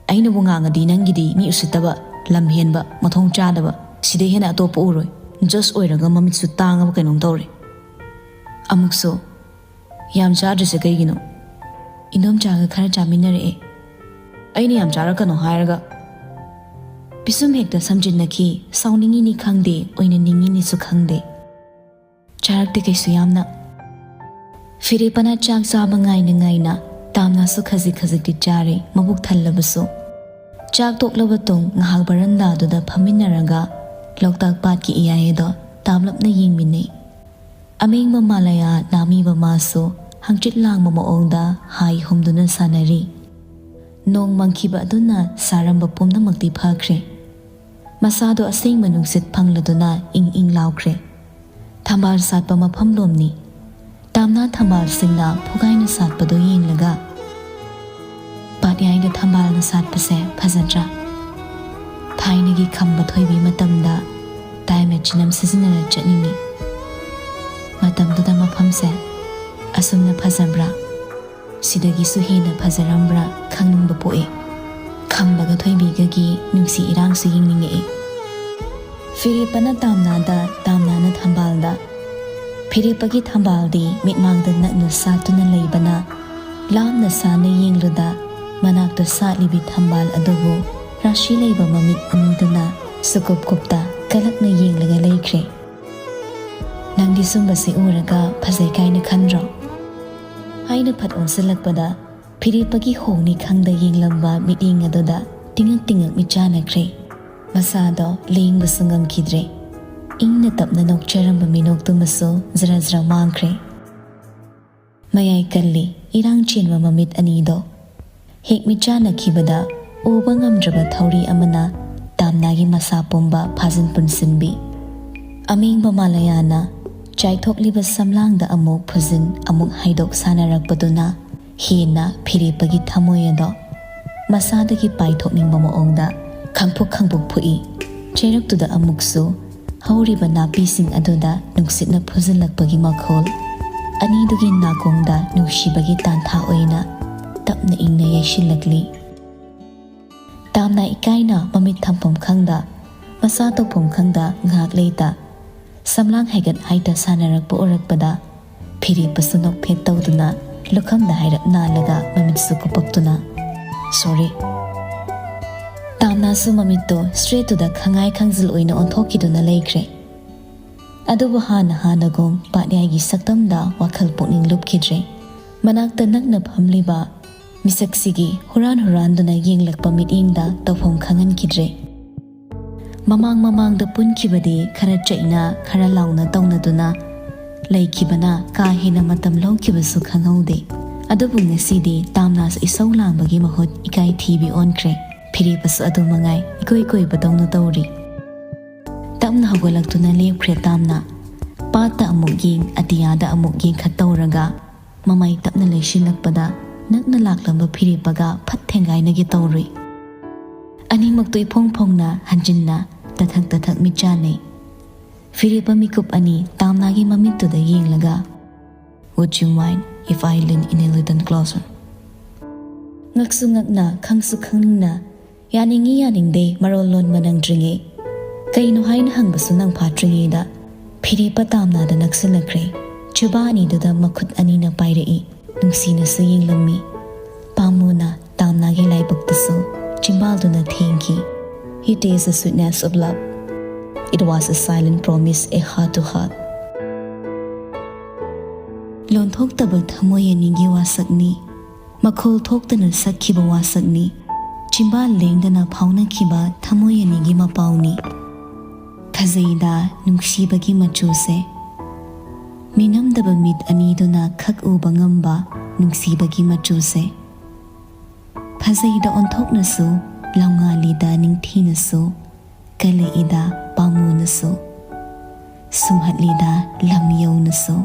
ꯑꯩꯅꯕꯨ ꯉꯥꯡꯉꯗꯤ ꯅꯪꯒꯤꯗꯤ ꯃꯤ ꯎꯁꯤꯠꯇꯕ, ꯂꯝ ꯍꯦꯟꯕ, ꯃꯊꯣꯡ ꯆꯥꯗꯕ, ꯁꯤꯗꯩ ꯍꯦꯟꯅ ꯑꯇꯣꯞꯄ ꯎꯔꯣꯏ꯫ ꯖꯁ ꯑꯣꯏꯔꯒ ꯃꯃꯤꯠꯁꯨ ꯇꯥꯡꯉꯕ ꯀꯩꯅꯣꯝ ꯇꯧꯔꯦ꯫ ꯑꯃꯨꯛꯁꯨ, ꯌꯥꯝ ꯆꯥꯗ꯭ꯔꯤꯁꯦ ꯀꯩꯒꯤꯅꯣ? ꯏꯟꯗꯣꯝꯆꯥꯒ ꯈꯔ ꯆꯥꯃꯤꯟꯅꯔꯛꯑꯦ꯫" ꯑꯩꯅ ꯌꯥꯝ ꯆꯥꯔꯛꯀꯅꯣ ꯍꯥꯏꯔꯒ꯫ ꯄꯤꯁꯨꯝ ꯍꯦꯛꯇ ꯁꯝꯖꯤꯟꯅꯈꯤ꯫ ꯁꯥꯎꯅꯤꯡꯉꯤꯅꯤ ꯈꯪꯗꯦ, ꯑꯣꯏꯅ ꯅꯤꯡꯉꯤꯅꯤꯁꯨ ꯈꯪꯗꯦ꯫ ꯆꯥꯔꯛꯇꯦ ꯀꯩꯁꯨ ꯌꯥꯝꯅ꯫ ꯐꯤꯔꯦꯞꯄꯅ ꯆꯥꯛ ꯆꯥꯕ ꯉꯥꯏꯅ ꯉꯥꯏꯅ ꯇꯥꯝꯅꯥꯁꯨ ꯈꯖꯤꯛ ꯈꯖꯤꯛꯇꯤ ꯆꯥꯔꯦ, ꯃꯕꯨꯛ ꯊꯜꯂꯕꯁꯨ꯫ ꯆꯥꯛ ꯇꯣꯛꯂꯕ ꯇꯨꯡ ꯉꯥꯏꯍꯥꯛ ꯕꯔꯟꯗꯥꯗꯨꯗ ꯐꯝꯃꯤꯟꯅꯔꯒ ꯂꯣꯛꯇꯥꯛ ꯄꯥꯠꯀꯤ ꯏꯌꯥꯏ ꯑꯗꯣ ꯇꯥꯞꯂꯞꯅ ꯌꯦꯡꯃꯤꯟꯅꯩ꯫ ꯑꯃꯦꯡꯕ ꯃꯥꯂꯌꯥ ꯅꯥꯃꯤꯕ ꯃꯥꯁꯨ ꯍꯪꯆꯤꯠ ꯂꯥꯡꯕ ꯃꯑꯣꯡꯗ ꯍꯥꯏ ꯍꯨꯝꯗꯨꯅ ꯁꯥꯟꯅꯔꯤ꯫ ꯅꯣꯡ ꯃꯪꯈꯤꯕ ꯑꯗꯨꯅ ꯁꯥꯔꯝꯕ ꯄꯨꯝꯅꯃꯛꯇꯤ ꯐꯈ꯭ꯔꯦ꯫ ꯃꯁꯥꯗꯣ ꯑꯁꯦꯡꯕ ꯅꯨꯡꯁꯤꯠ ꯐꯪꯂꯗꯨꯅ ꯏꯪ ꯏꯪ ꯂꯥꯎꯈ꯭ꯔꯦ꯫ ꯊꯝꯕꯥꯜ ꯁꯥꯠꯄ ꯃꯐꯝꯂꯣꯝꯅꯤ꯫ ꯇꯥꯝꯅꯥ ꯊꯝꯕꯥꯜꯁꯤꯡꯅ ꯐꯨꯒꯥꯏꯅ ꯁꯥꯠꯄꯗꯨ ꯌꯦꯡꯂꯒ, "ꯄꯥꯠꯌꯥꯏꯗ ꯊꯝꯕꯥꯜꯅ ꯁꯥꯠꯄꯁꯦ ꯐꯖꯗ꯭ꯔꯥ? ꯊꯥꯏꯅꯒꯤ ꯈꯝꯕ ꯊꯣꯏꯕꯤ ꯃꯇꯝꯗ ꯇꯥꯏ ꯃꯦꯆꯤꯟ ꯑꯃ ꯁꯤꯖꯤꯟꯅꯔ ꯆꯠꯅꯤꯡꯉꯤ꯫ ꯃꯇꯝꯗꯨꯗ ꯃꯐꯝꯁꯦ ꯑꯁꯨꯝꯅ ꯐꯖꯕ꯭ꯔꯥ? ꯁꯤꯗꯒꯤꯁꯨ ꯍꯦꯟꯅ ꯐꯖꯔꯝꯕ꯭ꯔꯥ ꯈꯪꯅꯤꯡꯕ ꯄꯣꯛꯏ꯫" ꯈꯝꯕꯒ ꯊꯣꯏꯕꯤꯒꯒꯤ ꯅꯨꯡꯁꯤ ꯏꯔꯥꯡꯁꯨ ꯌꯦꯡꯅꯤꯡꯉꯛꯏ꯫ ꯐꯤꯔꯦꯞꯄꯅ ꯇꯥꯝꯅꯥꯗ, ꯇꯥꯝꯅꯥꯅ ꯊꯝꯕꯥꯜꯗ꯫ ꯐꯤꯔꯦꯞꯄꯒꯤ ꯊꯝꯕꯥꯜꯗꯤ ꯃꯤꯠꯃꯥꯡꯗ ꯅꯛꯅ ꯁꯥꯠꯇꯨꯅ ꯂꯩꯕꯅ ꯂꯥꯞꯅ ꯁꯥꯟꯅ ꯌꯦꯡꯂꯨꯗ, ꯃꯅꯥꯛꯇ ꯁꯥꯠꯂꯤꯕꯤ ꯊꯝꯕꯥꯜ ꯑꯗꯨꯕꯨ ꯔꯥꯁꯤ ꯂꯩꯕ ꯃꯃꯤꯠ ꯑꯅꯤꯗꯨꯅ ꯁꯨꯀꯨꯞ ꯀꯨꯞꯇ ꯀꯂꯛꯅ ꯌꯦꯡꯂꯒ ꯂꯩꯈ꯭ꯔꯦ꯫ "ꯅꯪꯗꯤ ꯁꯨꯝꯕꯁꯤ ꯎꯔꯒ ꯐꯖꯩ ꯀꯥꯏꯅ ꯈꯟꯗ꯭ꯔꯣ?" ꯍꯥꯏꯅ ꯐꯠ ꯑꯣꯟꯁꯤꯜꯂꯛꯄꯗ, ꯐꯤꯔꯦꯞꯄꯒꯤ ꯍꯣꯡꯅꯤ ꯈꯪꯗ ꯌꯦꯡꯂꯝꯕ ꯃꯤꯠꯌꯦꯡ ꯑꯗꯨꯗ ꯇꯤꯡꯉꯛ ꯇꯤꯡꯉꯛ ꯃꯤꯠꯆꯥꯅꯈ꯭ꯔꯦ꯫ ꯃꯁꯥꯗꯣ ꯂꯦꯡꯕꯁꯨ ꯉꯝꯈꯤꯗ꯭ꯔꯦ꯫ ꯏꯪꯅ ꯇꯞꯅ ꯅꯣꯛꯆꯔꯝꯕ ꯃꯤꯅꯣꯛꯇꯨꯃꯁꯨ ꯖꯔ ꯖꯔ ꯃꯥꯡꯈ꯭ꯔꯦ꯫ ꯃꯌꯥꯏ ꯀꯜꯂꯤ, ꯏꯔꯥꯡ ꯆꯦꯟꯕ ꯃꯃꯤꯠ ꯑꯅꯤꯗꯣ꯫ ꯍꯦꯛ ꯃꯤꯠꯆꯥꯅꯈꯤꯕꯗ ꯎꯕ ꯉꯝꯗ꯭ꯔꯕ ꯊꯧꯔꯤ ꯑꯃꯅ ꯇꯥꯝꯅꯥꯒꯤ ꯃꯁꯥ ꯄꯨꯝꯕ ꯐꯥꯖꯤꯟ ꯄꯨꯟꯁꯤꯟꯕꯤ꯫ ꯑꯃꯦꯡꯕ ꯃꯥꯂꯌꯥꯅ ꯆꯥꯏꯊꯣꯛꯂꯤꯕ ꯁꯝꯂꯥꯡꯗ ꯑꯃꯨꯛ ꯐꯨꯖꯤꯟ ꯑꯃꯨꯛ ꯍꯥꯏꯗꯣꯛ ꯁꯥꯟꯅꯔꯛꯄꯗꯨꯅ ꯍꯦꯟꯅ ꯐꯤꯔꯦꯞꯄꯒꯤ ꯊꯃꯣꯏ ꯑꯗꯣ ꯃꯁꯥꯗꯒꯤ ꯄꯥꯏꯊꯣꯛꯅꯤꯡꯕ ꯃꯑꯣꯡꯗ ꯈꯪꯐꯨꯛ ꯈꯪꯐꯨꯛ ꯐꯨꯛꯏ꯫ ꯆꯩꯔꯛꯇꯨꯗ ꯑꯃꯨꯛꯁꯨ ꯍꯧꯔꯤꯕ ꯅꯥꯄꯤꯁꯤꯡ ꯑꯗꯨꯗ ꯅꯨꯡꯁꯤꯠꯅ ꯐꯨꯖꯤꯜꯂꯛꯄꯒꯤ ꯃꯈꯣꯜ꯫ ꯑꯅꯤꯗꯨꯒꯤ ꯅꯥꯀꯣꯡꯗ ꯅꯨꯡꯁꯤꯕꯒꯤ ꯇꯥꯟꯊꯥ ꯑꯣꯏꯅ ꯇꯞꯅ ꯏꯪꯅ ꯌꯩꯁꯤꯜꯂꯛꯂꯤ꯫ ꯇꯥꯝꯅ ꯏꯀꯥꯏꯅ ꯃꯃꯤꯠ ꯊꯝꯐꯝ ꯈꯪꯗ, ꯃꯁꯥ ꯇꯧꯐꯝ ꯈꯪꯗ ꯉꯥꯏꯍꯥꯛ ꯂꯩꯇ ꯁꯝꯂꯥꯡ ꯍꯥꯏꯒꯠ ꯍꯥꯏꯊ ꯁꯥꯟꯅꯔꯛꯄ ꯎꯔꯛꯄꯗ, ꯐꯤꯔꯦꯞꯄꯁꯨ ꯅꯣꯛꯐꯦꯠ ꯇꯧꯗꯨꯅ ꯂꯨꯈꯝꯗ ꯍꯥꯏꯔꯞ ꯅꯥꯜꯂꯒ ꯃꯃꯤꯠꯁꯨ ꯀꯨꯞꯄꯛꯇꯨꯅ, "ꯁꯣꯔꯤ!" ꯇꯥꯝꯅꯥꯁꯨ ꯃꯃꯤꯠꯇꯣ ꯁ꯭ꯇ꯭ꯔꯦꯠꯇꯨꯗ ꯈꯪꯉꯥꯏ ꯈꯪꯖꯤꯜ ꯑꯣꯏꯅ ꯑꯣꯟꯊꯣꯛꯈꯤꯗꯨꯅ ꯂꯩꯈ꯭ꯔꯦ꯫ ꯑꯗꯨꯕꯨ ꯍꯥꯟꯅ ꯍꯥꯟꯅꯒꯨꯝ ꯄꯥꯠꯌꯥꯏꯒꯤ ꯁꯛꯇꯝꯗ ꯋꯥꯈꯜ ꯄꯨꯛꯅꯤꯡ ꯂꯨꯞꯈꯤꯗ꯭ꯔꯦ꯫ ꯃꯅꯥꯛꯇ ꯅꯛꯅ ꯐꯝꯂꯤꯕ ꯃꯤꯁꯛꯁꯤꯒꯤ ꯍꯨꯔꯥꯟ ꯍꯨꯔꯥꯟꯗꯨꯅ ꯌꯦꯡꯂꯛꯄ ꯃꯤꯠꯌꯦꯡꯗ ꯇꯧꯐꯝ ꯈꯪꯍꯟꯈꯤꯗ꯭ꯔꯦ꯫ ꯃꯃꯥꯡ ꯃꯃꯥꯡꯗ ꯄꯨꯟꯈꯤꯕꯗꯤ ꯈꯔ ꯆꯩꯅ, ꯈꯔ ꯂꯥꯎꯅ ꯇꯧꯅꯗꯨꯅ ꯂꯩꯈꯤꯕꯅ ꯀꯥ ꯍꯦꯟꯅ ꯃꯇꯝ ꯂꯧꯈꯤꯕꯁꯨ ꯈꯪꯍꯧꯗꯦ꯫ ꯑꯗꯨꯕꯨ ꯉꯁꯤꯗꯤ ꯇꯥꯝꯅꯥꯁꯨ ꯏꯁꯧ ꯂꯥꯡꯕꯒꯤ ꯃꯍꯨꯠ ꯏꯀꯥꯏ ꯊꯤꯕꯤ ꯑꯣꯟꯈ꯭ꯔꯦ꯫ ꯐꯤꯔꯦꯞꯄꯁꯨ ꯑꯗꯨ ꯃꯉꯥꯏ ꯏꯀꯣꯏ ꯀꯣꯏꯕꯗꯧꯅ ꯇꯧꯔꯤ꯫ ꯇꯞꯅ ꯍꯧꯒꯠꯂꯛꯇꯨꯅ ꯂꯦꯞꯈ꯭ꯔꯦ ꯇꯥꯝꯅ꯫ ꯄꯥꯠꯇ ꯑꯃꯨꯛ ꯌꯦꯡ, ꯑꯇꯤꯌꯥꯗ ꯑꯃꯨꯛ ꯌꯦꯡꯈꯠ ꯇꯧꯔꯒ ꯃꯃꯥꯏ ꯇꯞꯅ ꯂꯩꯁꯤꯜꯂꯛꯄꯗ ꯅꯛꯅ ꯂꯥꯛꯂꯝꯕ ꯐꯤꯔꯦꯞꯄꯒ ꯐꯠ ꯊꯦꯡꯒꯥꯏꯅꯒꯦ ꯇꯧꯔꯨꯏ꯫ ꯑꯅꯤꯃꯛꯇꯨ ꯏꯐꯣꯡ ꯐꯣꯡꯅ ꯍꯟꯖꯤꯟꯅ ꯇꯊꯛ ꯇꯊꯛ ꯃꯤꯠ ꯆꯥꯟꯅꯩ꯫ ꯐꯤꯔꯦꯞꯄ ꯃꯤꯀꯨꯞ ꯑꯅꯤ ꯇꯥꯝꯅꯥꯒꯤ ꯃꯃꯤꯠꯇꯨꯗ ꯌꯦꯡꯂꯒ, "Would you mind if I lean in a little closer?" ꯉꯛꯁꯨ ꯉꯛꯅ, ꯈꯪꯁꯨ ꯈꯪꯅꯤꯡꯅ, ꯌꯥꯅꯤꯡꯉꯤ ꯌꯥꯅꯤꯡꯗꯦ ꯃꯔꯣꯜ ꯂꯣꯟꯕ ꯅꯪꯗ꯭ꯔꯤꯉꯩ, ꯀꯩꯅꯣ ꯍꯥꯏꯅ ꯍꯪꯕꯁꯨ ꯅꯪ ꯐꯥꯠꯇ꯭ꯔꯤꯉꯩꯗ, ꯐꯤꯔꯦꯞꯄ ꯇꯥꯝꯅꯥꯗ ꯅꯛꯁꯤꯜꯂꯛꯈ꯭ꯔꯦ꯫ ꯆꯨꯕꯥ ꯑꯅꯤꯗꯨꯗ ꯃꯈꯨꯠ ꯑꯅꯤꯅ ꯄꯥꯏꯔꯛꯏ꯫ ꯅꯨꯡꯁꯤꯅꯁꯨ ꯌꯦꯡꯂꯝꯃꯤ꯫ ꯄꯥꯝꯃꯨꯅ ꯇꯥꯝꯅꯥꯒꯤ ꯂꯥꯏꯕꯛꯇꯁꯨ ꯆꯤꯝꯕꯥꯜꯗꯨꯅ ꯊꯦꯡꯈꯤ꯫ It is the sweetness of love. It was a silent promise, a heart to heart. ꯂꯣꯟꯊꯣꯛꯇꯕ ꯊꯃꯣꯏ ꯑꯅꯤꯒꯤ ꯋꯥꯁꯛꯅꯤ꯫ ꯃꯈꯣꯜ ꯊꯣꯛꯇꯅ ꯁꯛꯈꯤꯕ ꯋꯥꯁꯛꯅꯤ꯫ ꯆꯤꯝꯕꯥꯜ ꯂꯦꯡꯗꯅ ꯐꯥꯎꯅꯈꯤꯕ ꯊꯃꯣꯏ ꯑꯅꯤꯒꯤ ꯃꯄꯥꯎꯅꯤ꯫ ꯐꯖꯩꯗ ꯅꯨꯡꯁꯤꯕꯒꯤ ꯃꯆꯨꯁꯦ꯫ ꯃꯤꯅꯝꯗꯕ ꯃꯤꯠ ꯑꯅꯤꯗꯨꯅ ꯈꯛ ꯎꯕ ꯉꯝꯕ ꯅꯨꯡꯁꯤꯕꯒꯤ ꯃꯆꯨꯁꯦ꯫ ꯐꯖꯩꯗ ꯑꯣꯟꯊꯣꯛꯅꯁꯨ, ꯂꯝꯉꯥꯜꯂꯤꯗ ꯅꯤꯡꯊꯤꯅꯁꯨ, ꯀꯜꯂꯛꯏꯗ ꯄꯥꯝꯃꯨꯅꯁꯨ, ꯁꯨꯝꯍꯠꯂꯤꯗ ꯂꯝ ꯌꯧꯅꯁꯨ꯫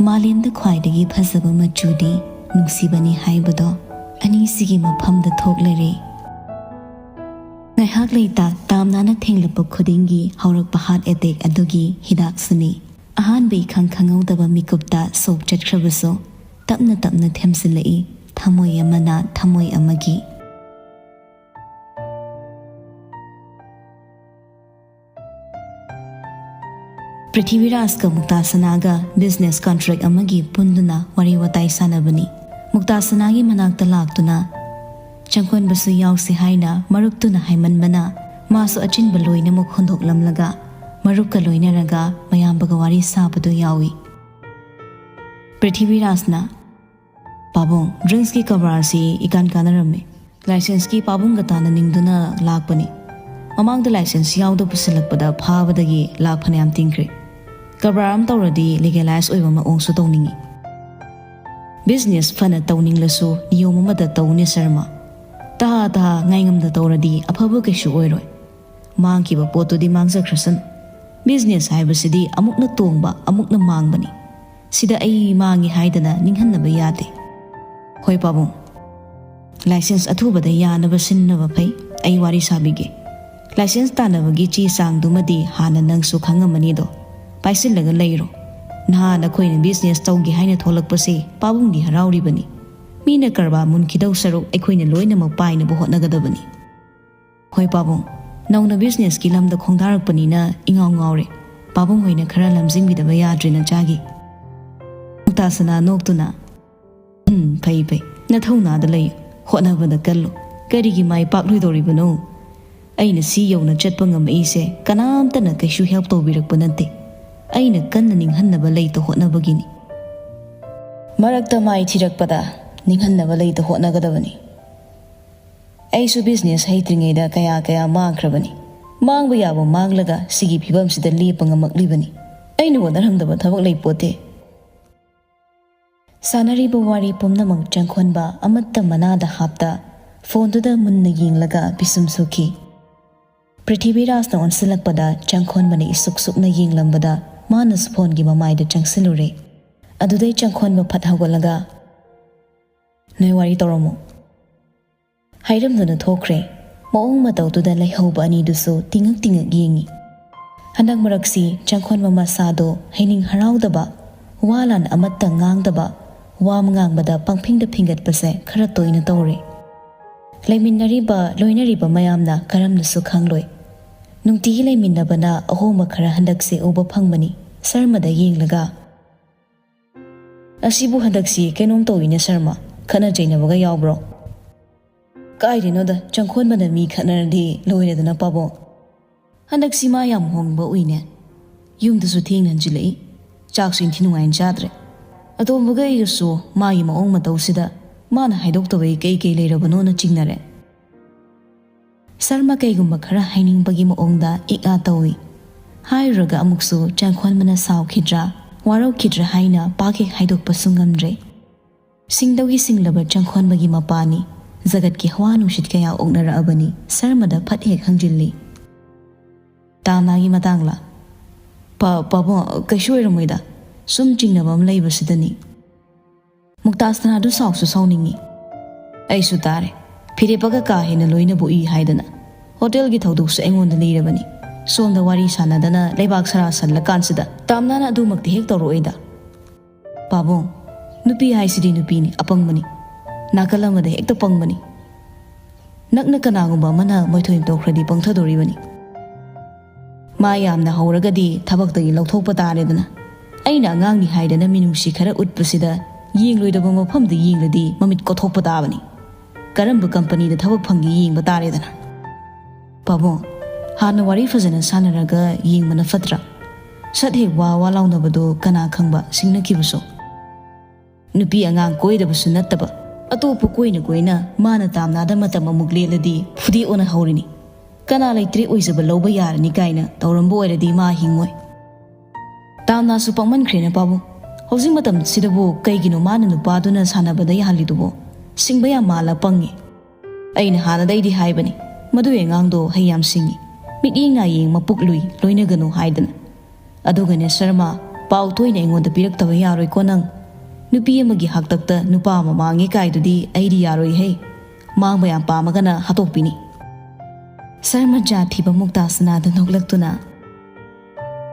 ꯃꯥꯂꯦꯝꯗ ꯈ꯭ꯋꯥꯏꯗꯒꯤ ꯐꯖꯕ ꯃꯆꯨꯗꯤ ꯅꯨꯡꯁꯤꯕꯅꯤ ꯍꯥꯏꯕꯗꯣ ꯑꯅꯤꯁꯤꯒꯤ ꯃꯐꯝꯗ ꯊꯣꯛꯂꯔꯦ꯫ ꯉꯥꯏꯍꯥꯛ ꯂꯩꯇ ꯇꯥꯝꯅꯥꯅ ꯊꯦꯡꯂꯛꯄ ꯈꯨꯗꯤꯡꯒꯤ ꯍꯧꯔꯛꯄ heart attack ꯑꯗꯨꯒꯤ ꯍꯤꯗꯥꯛꯁꯨꯅꯤ꯫ ꯑꯍꯥꯟꯕ ꯏꯈꯪ ꯈꯪꯍꯧꯗꯕ ꯃꯤꯀꯨꯞꯇ ꯁꯣꯛ ꯆꯠꯈ꯭ꯔꯕꯁꯨ, ꯇꯞꯅ ꯇꯞꯅ ꯊꯦꯝꯖꯤꯜꯂꯛꯏ ꯊꯃꯣꯏ ꯑꯃꯅ ꯊꯃꯣꯏ ꯑꯃꯒꯤ꯫ ꯄ꯭ꯔꯤꯊꯤꯕꯤꯔꯥꯖꯀ ꯃꯨꯛꯇꯥ ꯁꯅꯥꯒ business contract ꯑꯃꯒꯤ ꯄꯨꯟꯗꯨꯅ ꯋꯥꯔꯤ ꯋꯥꯇꯥꯏ ꯁꯥꯟꯅꯕꯅꯤ꯫ ꯃꯨꯛꯇꯥ ꯁꯅꯥꯒꯤ ꯃꯅꯥꯛꯇ ꯂꯥꯛꯇꯨꯅ ꯆꯪꯈꯣꯟꯕꯁꯨ ꯌꯥꯎꯁꯤ ꯍꯥꯏꯅ ꯃꯔꯨꯞꯇꯨꯅ ꯍꯥꯏꯃꯟꯕꯅ ꯃꯥꯁꯨ ꯑꯆꯤꯟꯕ ꯂꯣꯏꯅꯃꯛ ꯍꯨꯟꯗꯣꯛꯂꯝꯂꯒ ꯃꯔꯨꯞꯀ ꯂꯣꯏꯅꯔꯒ ꯃꯌꯥꯝꯕꯒ ꯋꯥꯔꯤ ꯁꯥꯕꯗꯨ ꯌꯥꯎꯏ꯫ ꯄ꯭ꯔꯤꯊꯤꯕꯤꯔꯥꯖꯅ, "ꯄꯥꯕꯨꯡ, drugsꯀꯤ ꯀꯔꯕꯥꯔꯁꯤ ꯏꯀꯥꯟ ꯀꯥꯟꯅꯔꯝꯃꯤ꯫ Licenseꯀꯤ ꯄꯥꯕꯨꯡꯒ ꯇꯥꯟꯅꯅꯤꯡꯗꯨꯅ ꯂꯥꯛꯄꯅꯤ꯫ ꯃꯃꯥꯡꯗ license ꯌꯥꯎꯗ ꯄꯨꯁꯤꯜꯂꯛꯄꯗ ꯐꯥꯕꯗꯒꯤ ꯂꯥꯛ ꯐꯅꯌꯥꯝ ꯇꯤꯡꯈ꯭ꯔꯦ꯫ ꯀꯔꯕꯥꯔ ꯑꯃ ꯇꯧꯔꯗꯤ legalize ꯑꯣꯏꯕ ꯃꯑꯣꯡꯁꯨ ꯇꯧꯅꯤꯡꯏ꯫ Business ꯐꯅ ꯇꯧꯅꯤꯡꯂꯁꯨ ꯅꯤꯌꯣꯝ ꯑꯃꯗ ꯇꯧꯅꯦ ꯁꯔꯃ꯫ ꯇꯍꯥ ꯇꯍꯥ ꯉꯥꯏꯉꯝꯗ ꯇꯧꯔꯗꯤ ꯑꯐꯕ ꯀꯩꯁꯨ ꯑꯣꯏꯔꯣꯏ꯫ ꯃꯥꯡꯈꯤꯕ ꯄꯣꯠꯇꯨꯗꯤ ꯃꯥꯡꯖꯈ꯭ꯔꯁꯅꯨ꯫ Business ꯍꯥꯏꯕꯁꯤꯗꯤ ꯑꯃꯨꯛꯅ ꯇꯣꯡꯕ, ꯑꯃꯨꯛꯅ ꯃꯥꯡꯕꯅꯤ꯫ ꯁꯤꯗ ꯑꯩ ꯃꯥꯡꯉꯤ ꯍꯥꯏꯗꯅ ꯅꯤꯡꯍꯟꯅꯕ ꯌꯥꯗꯦ꯫" "ꯍꯣꯏ ꯄꯥꯕꯨꯡ, license ꯑꯊꯨꯕꯗ ꯌꯥꯅꯕ ꯁꯤꯟꯅꯕ ꯐꯩ꯫ ꯑꯩ ꯋꯥꯔꯤ ꯁꯥꯕꯤꯒꯦ꯫ License ꯇꯥꯟꯅꯕꯒꯤ ꯆꯦ ꯆꯥꯡꯗꯨꯃꯗꯤ ꯍꯥꯟꯅ ꯅꯪꯁꯨ ꯈꯪꯉꯝꯃꯅꯤꯗꯣ꯫ ꯄꯥꯏꯁꯤꯜꯂꯒ ꯂꯩꯔꯣ꯫ ꯅꯍꯥ ꯅꯈꯣꯏꯅ business ꯇꯧꯒꯦ ꯍꯥꯏꯅ ꯊꯣꯛꯂꯛꯄꯁꯦ ꯄꯥꯕꯨꯡꯗꯤ ꯍꯔꯥꯎꯔꯤꯕꯅꯤ꯫ ꯃꯤꯅ ꯀꯔꯕꯥꯔ ꯃꯨꯟꯈꯤꯗꯧ ꯁꯔꯨꯛ ꯑꯩꯈꯣꯏꯅ ꯂꯣꯏꯅꯃꯛ ꯄꯥꯏꯅꯕ ꯍꯣꯠꯅꯒꯗꯕꯅꯤ꯫" "ꯍꯣꯏ ꯄꯥꯕꯨꯡ, ꯅꯧꯅ businessꯀꯤ ꯂꯝꯗ ꯈꯣꯡꯗꯥꯔꯛꯄꯅꯤꯅ ꯏꯉꯥꯎ ꯉꯥꯎꯔꯦ꯫ ꯄꯥꯕꯨꯡ ꯍꯣꯏꯅ ꯈꯔ ꯂꯝꯖꯤꯡꯕꯤꯗꯕ ꯌꯥꯗ꯭ꯔꯦ ꯅꯆꯥꯒꯤ꯫" ꯃꯨꯛꯇꯥꯁꯅꯥ ꯅꯣꯛꯇꯨꯅ, ꯎꯝ, ꯐꯩ ꯐꯩ, ꯅꯊꯧꯅꯥꯗ ꯂꯩꯌꯨ, ꯍꯣꯠꯅꯕꯗ ꯀꯜꯂꯨ꯫ ꯀꯔꯤꯒꯤ ꯃꯥꯏ ꯄꯥꯛꯂꯣꯏꯗꯧꯔꯤꯕꯅꯣ? ꯑꯩꯅ ꯁꯤ ꯌꯧꯅ ꯆꯠꯄ ꯉꯝꯃꯛꯏꯁꯦ ꯀꯅꯥꯝꯇꯅ ꯀꯩꯁꯨ ꯍꯦꯜꯞ ꯇꯧꯕꯤꯔꯛꯄ ꯅꯠꯇꯦ꯫ ꯑꯩꯅ ꯀꯟꯅ ꯅꯤꯡꯍꯟꯅꯕ ꯂꯩꯇ ꯍꯣꯠꯅꯕꯒꯤꯅꯤ꯫ ꯃꯔꯛꯇ ꯃꯥꯏ ꯊꯤꯔꯛꯄꯗ ꯅꯤꯡꯍꯟꯅꯕ ꯂꯩꯇ ꯍꯣꯠꯅꯒꯗꯕꯅꯤ꯫ ꯑꯩꯁꯨ ꯕꯤꯖꯤꯅꯦꯁ ꯍꯩꯇ꯭ꯔꯤꯉꯩꯗ ꯀꯌꯥ ꯀꯌꯥ ꯃꯥꯡꯈ꯭ꯔꯕꯅꯤ꯫ ꯃꯥꯡꯕ ꯌꯥꯕ ꯃꯥꯡꯂꯒ ꯁꯤꯒꯤ ꯐꯤꯕꯝꯁꯤꯗ ꯂꯦꯞꯄ ꯉꯝꯃꯛꯂꯤꯕꯅꯤ꯫ ꯑꯩꯅ ꯍꯣꯠꯅꯔꯝꯗꯕ ꯊꯕꯛ ꯂꯩꯄꯣꯠꯇꯦ꯫ ꯁꯥꯟꯅꯔꯤꯕ ꯋꯥꯔꯤ ꯄꯨꯝꯅꯃꯛ ꯆꯪꯈꯣꯟꯕ ꯑꯃꯠꯇ ꯃꯅꯥꯗ ꯍꯥꯞꯇ ꯐꯣꯟꯗꯨꯗ ꯃꯨꯟꯅ ꯌꯦꯡꯂꯒ ꯄꯤꯁꯨꯝ ꯁꯨꯈꯤ꯫ ꯄ꯭ꯔꯤꯊꯤꯕꯤꯔꯥꯖꯅ ꯑꯣꯟꯁꯤꯜꯂꯛꯄꯗ ꯆꯪꯈꯣꯟꯕꯅ ꯏꯁꯨꯛ ꯁꯨꯛꯅ ꯌꯦꯡꯂꯝꯕꯗ ꯃꯥꯅꯁꯨ ꯐꯣꯟꯒꯤ ꯃꯃꯥꯏꯗ ꯆꯪꯁꯤꯜꯂꯨꯔꯦ꯫ ꯑꯗꯨꯗꯩ ꯆꯪꯈꯣꯟꯕ ꯐꯠ ꯍꯧꯒꯠꯂꯒ, "ꯅꯣꯏ ꯋꯥꯔꯤ ꯇꯧꯔꯝꯃꯣ" ꯍꯥꯏꯔꯝꯗꯨꯅ ꯊꯣꯛꯈ꯭ꯔꯦ꯫ ꯃꯑꯣꯡ ꯃꯇꯧꯗꯨꯗ ꯂꯩꯍꯧꯕ ꯑꯅꯤꯗꯨꯁꯨ ꯇꯤꯡꯉꯛ ꯇꯤꯡꯉꯛ ꯌꯦꯡꯉꯤ꯫ ꯍꯟꯗꯛ ꯃꯔꯛꯁꯤ ꯆꯪꯈꯣꯟꯕ ꯃꯁꯥꯗꯣ ꯍꯩꯅꯤꯡ ꯍꯔꯥꯎꯗꯕ, ꯋꯥ ꯂꯥꯟ ꯑꯃꯠꯇ ꯉꯥꯡꯗꯕ, ꯋꯥ ꯉꯥꯡꯕꯗ ꯄꯪꯐꯤꯡꯗ ꯐꯤꯡꯒꯠꯄꯁꯦ ꯈꯔ ꯇꯣꯏꯅ ꯇꯧꯔꯦ꯫ ꯂꯩꯃꯤꯟꯅꯔꯤꯕ, ꯂꯣꯏꯅꯔꯤꯕ ꯃꯌꯥꯝꯅ ꯀꯔꯝꯅꯁꯨ ꯈꯪꯂꯣꯏ꯫ ꯅꯨꯡꯇꯤꯒꯤ ꯂꯩꯃꯤꯟꯅꯕꯅ ꯑꯍꯣꯡꯕ ꯈꯔ ꯍꯟꯗꯛꯁꯦ ꯎꯕ ꯐꯪꯕꯅꯤ꯫ ꯁꯔꯃꯗ ꯌꯦꯡꯂꯒ, "ꯑꯁꯤꯕꯨ ꯍꯟꯗꯛꯁꯤ ꯀꯩꯅꯣꯝ ꯇꯧꯏꯅꯦ ꯁꯔꯃ, ꯈꯠꯅ ꯆꯩꯅꯕꯒ ꯌꯥꯎꯕ꯭ꯔꯣ?" "ꯀꯥꯏꯗꯩꯅꯣꯗ, ꯆꯪꯈꯣꯟꯕꯅ ꯃꯤ ꯈꯠꯅꯔꯗꯤ ꯂꯣꯏꯔꯦꯗꯅ ꯄꯥꯕꯨꯡ꯫ ꯍꯟꯗꯛꯁꯤ ꯃꯥ ꯌꯥꯝ ꯍꯣꯡꯕ ꯎꯏꯅꯦ꯫ ꯌꯨꯝꯗꯁꯨ ꯊꯦꯡꯅ ꯍꯟꯖꯤꯜꯂꯛꯏ, ꯆꯥꯛꯁꯨ ꯏꯟꯊꯤ ꯅꯨꯡꯉꯥꯏꯅ ꯆꯥꯗ꯭ꯔꯦ꯫ ꯑꯇꯣꯝꯕꯒ ꯑꯩꯒꯁꯨ ꯃꯥꯒꯤ ꯃꯑꯣꯡ ꯃꯇꯧꯁꯤꯗ ꯃꯥꯅ ꯍꯥꯏꯗꯣꯛꯇꯕꯩ ꯀꯩ ꯀꯩ ꯂꯩꯔꯕꯅꯣꯅ ꯆꯤꯡꯅꯔꯦ꯫" ꯁꯔꯃ ꯀꯩꯒꯨꯝꯕ ꯈꯔ ꯍꯥꯏꯅꯤꯡꯕꯒꯤ ꯃꯑꯣꯡꯗ ꯏꯛ ꯑꯥ ꯇꯧꯏ꯫ ꯍꯥꯏꯔꯨꯔꯒ ꯑꯃꯨꯛꯁꯨ ꯆꯪꯈꯣꯟꯕꯅ ꯁꯥꯎꯈꯤꯗ꯭ꯔꯥ, ꯋꯥꯔꯧꯈꯤꯗ꯭ꯔꯥ ꯍꯥꯏꯅ ꯄꯥꯛ ꯍꯦꯛ ꯍꯥꯏꯗꯣꯛꯄꯁꯨ ꯉꯝꯗ꯭ꯔꯦ꯫ ꯁꯤꯡꯗꯧꯒꯤ ꯁꯤꯡꯂꯕ ꯆꯪꯈꯣꯟꯕꯒꯤ ꯃꯄꯥꯅꯤ꯫ ꯖꯒꯠꯀꯤ ꯍꯋꯥ ꯅꯨꯡꯁꯤꯠ ꯀꯌꯥ ꯑꯣꯛꯅꯔꯛꯑꯕꯅꯤ ꯁꯔꯃꯗ ꯐꯠ ꯍꯦꯛ ꯍꯪꯖꯤꯜꯂꯤ꯫ "ꯇꯥꯝꯅꯥꯒꯤ ꯃꯇꯥꯡꯂ?" "ꯄꯥ-, ꯄꯥꯕꯨꯡ, ꯀꯩꯁꯨ ꯑꯣꯏꯔꯝꯃꯣꯏꯗ, ꯁꯨꯝ ꯆꯤꯡꯅꯕ ꯑꯃ ꯂꯩꯕꯁꯤꯗꯅꯤ꯫" ꯃꯨꯛꯇꯥꯖꯅꯥꯗꯨ ꯁꯥꯎꯁꯨ ꯁꯥꯎꯅꯤꯡꯉꯤ꯫ "ꯑꯩꯁꯨ ꯇꯥꯔꯦ, ꯐꯤꯔꯦꯞꯄꯒ ꯀꯥ ꯍꯦꯟꯅ ꯂꯣꯏꯅꯕ ꯎꯏ ꯍꯥꯏꯗꯅ꯫ ꯍꯣꯇꯦꯜꯒꯤ ꯊꯧꯗꯣꯛꯁꯨ ꯑꯩꯉꯣꯟꯗ ꯂꯤꯔꯕꯅꯤ꯫ ꯁꯣꯝꯗ ꯋꯥꯔꯤ ꯁꯥꯟꯅꯗꯅ ꯂꯩꯕꯥꯛ ꯁꯔꯥ ꯁꯜꯂꯀꯥꯟꯁꯤꯗ ꯇꯥꯝꯅꯥꯅ ꯑꯗꯨꯃꯛꯇꯤ ꯍꯦꯛ ꯇꯧꯔꯛꯑꯣꯏꯗ꯫" "ꯄꯥꯕꯨꯡ, ꯅꯨꯄꯤ ꯍꯥꯏꯁꯤꯗꯤ ꯅꯨꯄꯤꯅꯤ, ꯑꯄꯪꯕꯅꯤ꯫ ꯅꯥꯀꯜ ꯑꯃꯗ ꯍꯦꯛꯇ ꯄꯪꯕꯅꯤ꯫ ꯅꯛꯅ ꯀꯅꯥꯒꯨꯝꯕ ꯑꯃꯅ ꯃꯣꯏꯊꯣꯏ ꯇꯧꯈ꯭ꯔꯗꯤ ꯄꯪꯊꯗꯣꯔꯤꯕꯅꯤ꯫ ꯃꯥ ꯌꯥꯝꯅ ꯍꯧꯔꯒꯗꯤ ꯊꯕꯛꯇꯒꯤ ꯂꯧꯊꯣꯛꯄ ꯇꯥꯔꯦꯗꯅ꯫ ꯑꯩꯅ ꯑꯉꯥꯡꯅꯤ ꯍꯥꯏꯗꯅ ꯃꯤꯅꯨꯡꯁꯤ ꯈꯔ ꯎꯠꯄꯁꯤꯗ ꯌꯦꯡꯂꯣꯏꯗꯕ ꯃꯐꯝꯗ ꯌꯦꯡꯂꯗꯤ ꯃꯃꯤꯠ ꯀꯣꯊꯣꯛꯄ ꯇꯥꯕꯅꯤ꯫ ꯀꯔꯝꯕ ꯀꯝꯄꯅꯤꯗ ꯊꯕꯛ ꯐꯪꯒꯦ ꯌꯦꯡꯕ ꯇꯥꯔꯦꯗꯅ꯫ ꯄꯥꯕꯨꯡ, ꯍꯥꯟꯅ ꯋꯥꯔꯤ ꯐꯖꯅ ꯁꯥꯟꯅꯔꯒ ꯌꯦꯡꯕꯅ ꯐꯠꯇ꯭ꯔꯥ? ꯁꯠ ꯍꯦꯛ ꯋꯥ ꯋꯥ ꯂꯥꯎꯅꯕꯗꯣ ꯀꯅꯥ ꯈꯪꯕ ꯁꯤꯡꯅꯈꯤꯕꯁꯨ꯫ ꯅꯨꯄꯤ ꯑꯉꯥꯡ ꯀꯣꯏꯗꯕꯁꯨ ꯅꯠꯇꯕ, ꯑꯇꯣꯞꯄ ꯀꯣꯏꯅ ꯀꯣꯏꯅ ꯃꯥꯅ ꯇꯥꯝꯅꯥꯗ ꯃꯇꯝ ꯑꯃꯨꯛ ꯂꯦꯜꯂꯗꯤ ꯐꯨꯗꯤ ꯑꯣꯟꯅ ꯍꯧꯔꯤꯅꯤ꯫ ꯀꯅꯥ ꯂꯩꯇ꯭ꯔꯦ ꯑꯣꯏꯖꯕ ꯂꯧꯕ ꯌꯥꯔꯅꯤ ꯀꯥꯏꯅ ꯇꯧꯔꯝꯕ ꯑꯣꯏꯔꯗꯤ ꯃꯥ ꯍꯤꯡꯉꯣꯏ꯫ ꯇꯥꯝꯅꯥꯁꯨ ꯄꯪꯃꯟꯈ꯭ꯔꯦꯅ ꯄꯥꯕꯨꯡ꯫ ꯍꯧꯖꯤꯛ ꯃꯇꯝꯁꯤꯗꯕꯨ ꯀꯩꯒꯤꯅꯣ ꯃꯥꯅ ꯅꯨꯄꯥꯗꯨꯅ ꯁꯥꯟꯅꯕꯗ ꯌꯥꯍꯜꯂꯤꯗꯨꯕꯣ? ꯁꯤꯡꯕ ꯌꯥꯝ ꯃꯥꯜꯂ ꯄꯪꯉꯤ꯫ ꯑꯩꯅ ꯍꯥꯟꯅꯗꯩꯗꯤ ꯍꯥꯏꯕꯅꯤ, ꯃꯗꯨꯒꯤ ꯑꯉꯥꯡꯗꯣ ꯍꯩ ꯌꯥꯝ ꯁꯤꯡꯉꯤ, ꯃꯤꯠꯌꯦꯡ ꯅꯥꯌꯦꯡ ꯃꯄꯨꯛ ꯂꯨꯏ, ꯂꯣꯏꯅꯒꯅꯨ ꯍꯥꯏꯗꯅ꯫ ꯑꯗꯨꯒꯅꯦ ꯁꯔꯃ, ꯄꯥꯎ ꯇꯣꯏꯅ ꯑꯩꯉꯣꯟꯗ ꯄꯤꯔꯛꯇꯕ ꯌꯥꯔꯣꯏꯀꯣ ꯅꯪ꯫ ꯅꯨꯄꯤ ꯑꯃꯒꯤ ꯍꯥꯛꯇꯛꯇ ꯅꯨꯄꯥ ꯑꯃ ꯃꯥꯡꯉꯦ ꯀꯥꯏꯗꯨꯗꯤ ꯑꯩꯗꯤ ꯌꯥꯔꯣꯏꯍꯦ꯫ ꯃꯥꯡꯕ ꯌꯥꯝ ꯄꯥꯝꯃꯒꯅ ꯍꯥꯠꯇꯣꯛꯄꯤꯅꯤ꯫ ꯁꯔꯃ ꯖꯥꯠ ꯊꯤꯕ ꯃꯨꯛꯇꯥ ꯁꯅꯥꯗ ꯅꯣꯛꯂꯛꯇꯨꯅ,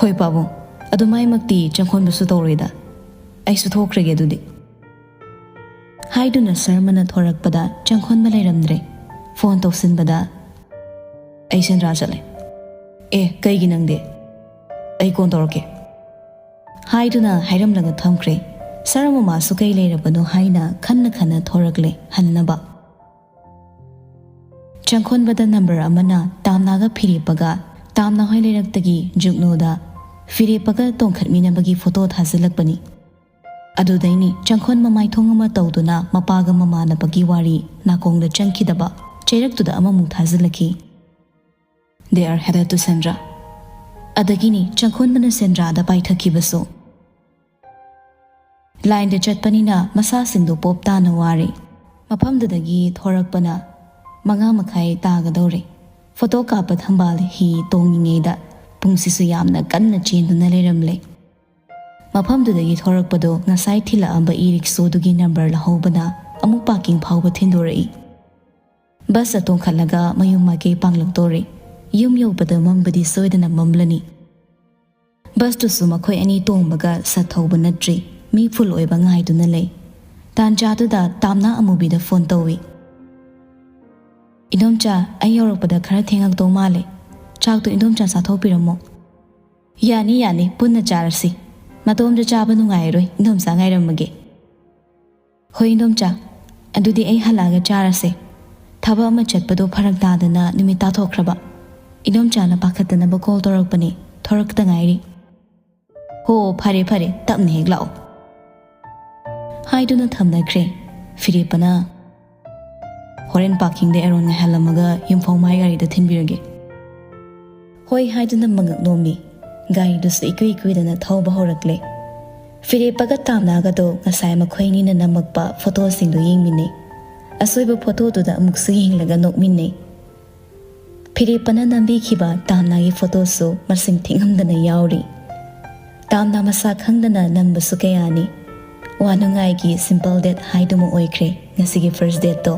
"ꯍꯣꯏ ꯄꯥꯕꯨꯡ, ꯑꯗꯨꯃꯥꯏꯃꯛꯇꯤ ꯆꯪꯈꯣꯟꯕꯁꯨ ꯇꯧꯔꯣꯏꯗ꯫ ꯑꯩꯁꯨ ꯊꯣꯛꯈ꯭ꯔꯒꯦ ꯑꯗꯨꯗꯤ," ꯍꯥꯏꯗꯨꯅ ꯁꯔꯃꯅ ꯊꯣꯔꯛꯄꯗ ꯆꯪꯈꯣꯟꯕ ꯂꯩꯔꯝꯗ꯭ꯔꯦ꯫ ꯐꯣꯟ ꯇꯧꯁꯤꯟꯕꯗ, "ꯑꯩ ꯁꯦꯟꯗ꯭ꯔꯥ ꯆꯠꯂꯦ꯫" "ꯑꯦ, ꯀꯩꯒꯤ ꯅꯪꯗꯤ?" "ꯑꯩ ꯀꯣꯟ ꯇꯧꯔꯛꯀꯦ," ꯍꯥꯏꯗꯨꯅ ꯍꯥꯏꯔꯝꯂꯒ ꯊꯝꯈ꯭ꯔꯦ꯫ ꯁꯔꯃ ꯃꯥꯁꯨ ꯀꯩ ꯂꯩꯔꯕꯅꯣ ꯍꯥꯏꯅ ꯈꯟꯅ ꯈꯟꯅ ꯊꯣꯔꯛꯂꯦ ꯍꯟꯅꯕ꯫ ꯆꯪꯈꯣꯟꯕꯗ ꯅꯝꯕꯔ ꯑꯃꯅ ꯇꯥꯝꯅꯥꯒ ꯐꯤꯔꯦꯞꯄꯒ, ꯇꯥꯝꯅꯥ ꯍꯣꯏ ꯂꯩꯔꯛꯇꯒꯤ ꯖꯨꯛꯅꯨꯗ ꯐꯤꯔꯦꯞꯄꯒ ꯇꯣꯡꯈꯠꯃꯤꯟꯅꯕꯒꯤ ꯐꯣꯇꯣ ꯊꯥꯖꯤꯜꯂꯛꯄꯅꯤ꯫ ꯑꯗꯨꯗꯩꯅꯤ ꯆꯪꯈꯣꯟ ꯃꯃꯥꯏꯊꯣꯡ ꯑꯃ ꯇꯧꯗꯨꯅ ꯃꯄꯥꯒ ꯃꯃꯥꯟꯅꯕꯒꯤ ꯋꯥꯔꯤ ꯅꯥꯀꯣꯡꯗ ꯆꯪꯈꯤꯗꯕ ꯆꯩꯔꯛꯇꯨꯗ ꯑꯃꯃꯨꯛ ꯊꯥꯖꯤꯜꯂꯛꯈꯤ꯫ "They are headed to ꯁꯦꯟꯗ꯭ꯔꯥ꯫" ꯑꯗꯒꯤꯅꯤ ꯆꯪꯈꯣꯟꯕꯅ ꯁꯦꯟꯗ꯭ꯔꯥꯗ ꯄꯥꯏꯊꯈꯤꯕꯁꯨ꯫ ꯂꯥꯏꯟꯗ ꯆꯠꯄꯅꯤꯅ ꯃꯁꯥꯁꯤꯡꯗꯣ ꯄꯣꯞ ꯇꯥꯅ ꯋꯥꯔꯦ꯫ ꯃꯐꯝꯗꯨꯗꯒꯤ ꯊꯣꯔꯛꯄꯅ ꯃꯉꯥ ꯃꯈꯥꯏ ꯇꯥꯒꯗꯧꯔꯦ꯫ ꯐꯣꯇꯣ ꯀꯥꯞꯄ ꯊꯝꯕꯥꯜ ꯍꯤ ꯇꯣꯡꯉꯤꯉꯩꯗ ꯄꯨꯡꯁꯤꯁꯨ ꯌꯥꯝꯅ ꯀꯟꯅ ꯆꯦꯟꯗꯨꯅ ꯂꯩꯔꯝꯂꯦ꯫ ꯃꯐꯝꯗꯨꯗꯒꯤ ꯊꯣꯔꯛꯄꯗꯣ ꯉꯁꯥꯏ ꯊꯤꯜꯂꯛꯑꯝꯕ ꯏ ꯔꯤꯛꯁꯣꯗꯨꯒꯤ ꯅꯝꯕꯔ ꯂꯧꯍꯧꯕꯅ ꯑꯃꯨꯛ ꯄꯥꯔꯀꯤꯡ ꯐꯥꯎꯕ ꯊꯤꯟꯗꯣꯔꯛꯏ꯫ ꯕꯁꯇ ꯇꯣꯡꯈꯠꯂꯒ ꯃꯌꯨꯝ ꯃꯥꯏꯀꯩ ꯄꯥꯡꯂꯛꯇꯣꯔꯦ꯫ ꯌꯨꯝ ꯌꯧꯕꯗ ꯃꯝꯕꯗꯤ ꯁꯣꯏꯗꯅ ꯃꯝꯂꯅꯤ꯫ ꯕꯁꯇꯨꯁꯨ ꯃꯈꯣꯏ ꯑꯅꯤ ꯇꯣꯡꯕꯒ ꯁꯠ ꯊꯧꯕ ꯅꯠꯇ꯭ꯔꯤ, ꯃꯤ ꯐꯨꯜ ꯑꯣꯏꯕ ꯉꯥꯏꯗꯨꯅ ꯂꯩ꯫ ꯇꯥꯟꯖꯥꯗꯨꯗ ꯇꯥꯝꯅꯥ ꯑꯃꯨꯕꯤꯗ ꯐꯣꯟ ꯇꯧꯏ꯫ "ꯏꯟꯗꯣꯝꯆꯥ, ꯑꯩ ꯌꯧꯔꯛꯄꯗ ꯈꯔ ꯊꯦꯡꯉꯛꯇꯧ ꯃꯥꯜꯂꯦ꯫ ꯆꯥꯛꯇꯣ ꯏꯟꯗꯣꯝꯆꯥ ꯆꯥꯊꯣꯛꯄꯤꯔꯝꯃꯣ꯫" "ꯌꯥꯅꯤ, ꯌꯥꯅꯤ, ꯄꯨꯟꯅ ꯆꯥꯔꯁꯤ꯫ ꯃꯇꯣꯝꯗ ꯆꯥꯕ ꯅꯨꯡꯉꯥꯏꯔꯣꯏ, ꯏꯟꯗꯣꯝꯆꯥ ꯉꯥꯏꯔꯝꯃꯒꯦ꯫" ꯍꯣꯏ ꯏꯟꯗꯣꯝꯆꯥ, ꯑꯗꯨꯗꯤ ꯑꯩ ꯍꯜꯂꯛꯑꯒ ꯆꯥꯔꯁꯦ꯫ ꯊꯕꯛ ꯑꯃ ꯆꯠꯄꯗꯣ ꯐꯔꯛ ꯇꯥꯗꯅ ꯅꯨꯃꯤꯠ ꯇꯥꯊꯣꯛꯈ꯭ꯔꯕ꯫ ꯏꯟꯗꯣꯝꯆꯥꯅ ꯄꯥꯈꯠꯇꯅꯕ ꯀꯣꯜ ꯇꯧꯔꯛꯄꯅꯦ, ꯊꯣꯔꯛꯇ ꯉꯥꯏꯔꯤ꯫ ꯍꯣ, ꯐꯔꯦ ꯐꯔꯦ, ꯇꯞꯅ ꯍꯦꯛ ꯂꯥꯛꯑꯣ꯫ ꯍꯥꯏꯗꯨꯅ ꯊꯝꯅꯈ꯭ꯔꯦ꯫ ꯐꯤꯔꯦꯞꯄꯅ, ꯍꯣꯔꯦꯟ ꯄꯥꯔꯀꯤꯡꯗ ꯑꯦꯔꯣꯟ ꯉꯥꯏꯍꯜꯂꯝꯃꯒ ꯌꯨꯝꯐꯥꯎ ꯃꯥꯏ ꯒꯥꯔꯤꯗ ꯊꯤꯟꯕꯤꯔꯒꯦ꯫ ꯍꯣꯏ ꯍꯥꯏꯗꯨꯅ ꯃꯉꯛ ꯅꯣꯝꯃꯤ꯫ ꯒꯥꯔꯤꯗꯨꯁꯨ ꯏꯀꯨꯏ ꯀꯨꯏꯗꯅ ꯊꯧꯕ ꯍꯧꯔꯛꯂꯦ꯫ ꯐꯤꯔꯦꯞꯄꯒ ꯇꯥꯝꯅꯥꯒꯗꯣ ꯉꯁꯥꯏ ꯃꯈꯣꯏ ꯑꯅꯤꯅ ꯅꯝꯃꯛꯄ ꯐꯣꯇꯣꯁꯤꯡꯗꯨ ꯌꯦꯡꯃꯤꯟꯅꯩ꯫ ꯑꯁꯣꯏꯕ ꯐꯣꯇꯣꯗꯨꯗ ꯑꯃꯨꯛꯁꯨ ꯌꯦꯡꯂꯒ ꯅꯣꯛꯃꯤꯟꯅꯩ꯫ ꯐꯤꯔꯦꯞꯄꯅ ꯅꯝꯕꯤꯈꯤꯕ ꯇꯥꯝꯅꯥꯒꯤ ꯐꯣꯇꯣꯁꯨ ꯃꯁꯤꯡ ꯊꯤꯉꯝꯗꯅ ꯌꯥꯎꯔꯤ꯫ ꯇꯥꯝꯅꯥ ꯃꯁꯥ ꯈꯪꯗꯅ ꯅꯝꯕꯁꯨ ꯀꯌꯥꯅꯤ꯫ ꯋꯥ ꯅꯨꯡꯉꯥꯏꯒꯤ ꯁꯤꯝꯄꯜ ꯗꯦꯠ ꯍꯥꯏꯗꯨꯃ ꯑꯣꯏꯈ꯭ꯔꯦ ꯉꯁꯤꯒꯤ ꯐꯥꯔꯁ ꯗꯦꯠꯇꯣ꯫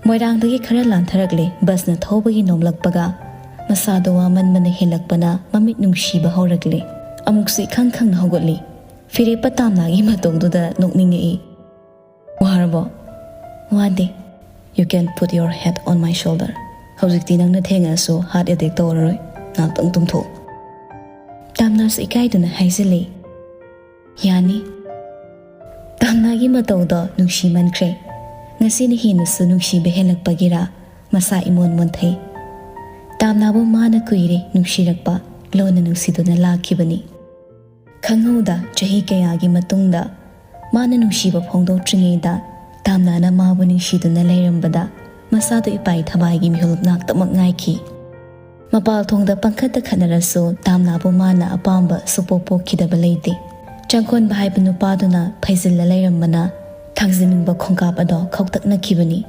ꯃꯣꯏꯔꯥꯡꯗꯒꯤ ꯈꯔ ꯂꯥꯟꯊꯔꯛꯂꯦ꯫ ꯕꯁꯅ ꯊꯧꯕꯒꯤ ꯅꯣꯝꯂꯛꯄꯒ ꯃꯁꯥꯗꯣ ꯋꯥꯃꯟꯕꯅ ꯍꯦꯜꯂꯛꯄꯅ ꯃꯃꯤꯠ ꯅꯨꯡꯁꯤꯕ ꯍꯧꯔꯛꯂꯦ꯫ ꯑꯃꯨꯛꯁꯨ ꯏꯈꯪ ꯈꯪꯅ ꯍꯧꯒꯠꯂꯤ꯫ ꯐꯤꯔꯦꯞꯄ ꯇꯥꯝꯅꯥꯒꯤ ꯃꯇꯧꯗꯨꯗ ꯅꯣꯛꯅꯤꯡꯉꯛꯏ꯫ "ꯋꯥꯔꯕꯣ?" "ꯋꯥꯗꯦ꯫ You can put your head on my shoulder꯫ ꯍꯧꯖꯤꯛꯇꯤ ꯅꯪꯅ ꯊꯦꯡꯉꯁꯨ ꯍꯥꯔꯠ ꯑꯦꯇꯦꯛ ꯇꯧꯔꯔꯣꯏ꯫ ꯉꯥꯛꯇꯪ ꯇꯨꯝꯊꯣꯛꯎ꯫" ꯇꯥꯝꯅꯥꯁꯨ ꯏꯀꯥꯏꯗꯨꯅ ꯍꯥꯏꯖꯤꯜꯂꯤ꯫ "ꯌꯥꯅꯤ꯫" ꯇꯥꯝꯅꯥꯒꯤ ꯃꯇꯧꯗꯣ ꯅꯨꯡꯁꯤꯃꯟꯈ꯭ꯔꯦ꯫ ꯉꯁꯤꯅ ꯍꯦꯟꯅꯁꯨ ꯅꯨꯡꯁꯤꯕ ꯍꯦꯜꯂꯛꯄꯒꯤꯔꯥ ꯃꯁꯥ ꯏꯃꯣꯟ ꯃꯣꯟꯊꯩ꯫ ꯇꯥꯝꯅꯥꯕꯨ ꯃꯥꯅ ꯀꯨꯏꯔꯦ ꯅꯨꯡꯁꯤꯔꯛꯄ, ꯂꯣꯟꯅ ꯅꯨꯡꯁꯤꯗꯨꯅ ꯂꯥꯛꯈꯤꯕꯅꯤ꯫ ꯈꯪꯍꯧꯗ ꯆꯍꯤ ꯀꯌꯥꯒꯤ ꯃꯇꯨꯡꯗ ꯃꯥꯅ ꯅꯨꯡꯁꯤꯕ ꯐꯣꯡꯗꯣꯛꯇ꯭ꯔꯤꯉꯩꯗ ꯇꯥꯝꯅꯥꯅ ꯃꯥꯕꯨ ꯅꯨꯡꯁꯤꯗꯨꯅ ꯂꯩꯔꯝꯕꯗ ꯃꯁꯥꯗꯨ ꯏꯄꯥꯏ ꯊꯕꯥꯏꯒꯤ ꯃꯤꯍꯨꯜ ꯉꯥꯛꯇꯃꯛ ꯉꯥꯏꯈꯤ꯫ ꯃꯄꯥꯜ ꯊꯣꯡꯗ ꯄꯪꯈꯠꯇ ꯈꯠꯅꯔꯁꯨ ꯇꯥꯝꯅꯥꯕꯨ ꯃꯥꯅ ꯑꯄꯥꯝꯕ ꯁꯨꯄꯣꯛ ꯄꯣꯛꯈꯤꯗꯕ ꯂꯩꯇꯦ꯫ ꯆꯪꯈꯣꯟꯕ ꯍꯥꯏꯕ ꯅꯨꯄꯥꯗꯨꯅ ꯐꯩꯖꯤꯜꯂ ꯂꯩꯔꯝꯕꯅ ꯊꯥꯡꯖꯤꯟꯅꯤꯡꯕ ꯈꯣꯡꯀꯥꯞ ꯑꯗꯣ ꯈꯧꯇꯛꯅꯈꯤꯕꯅꯤ꯫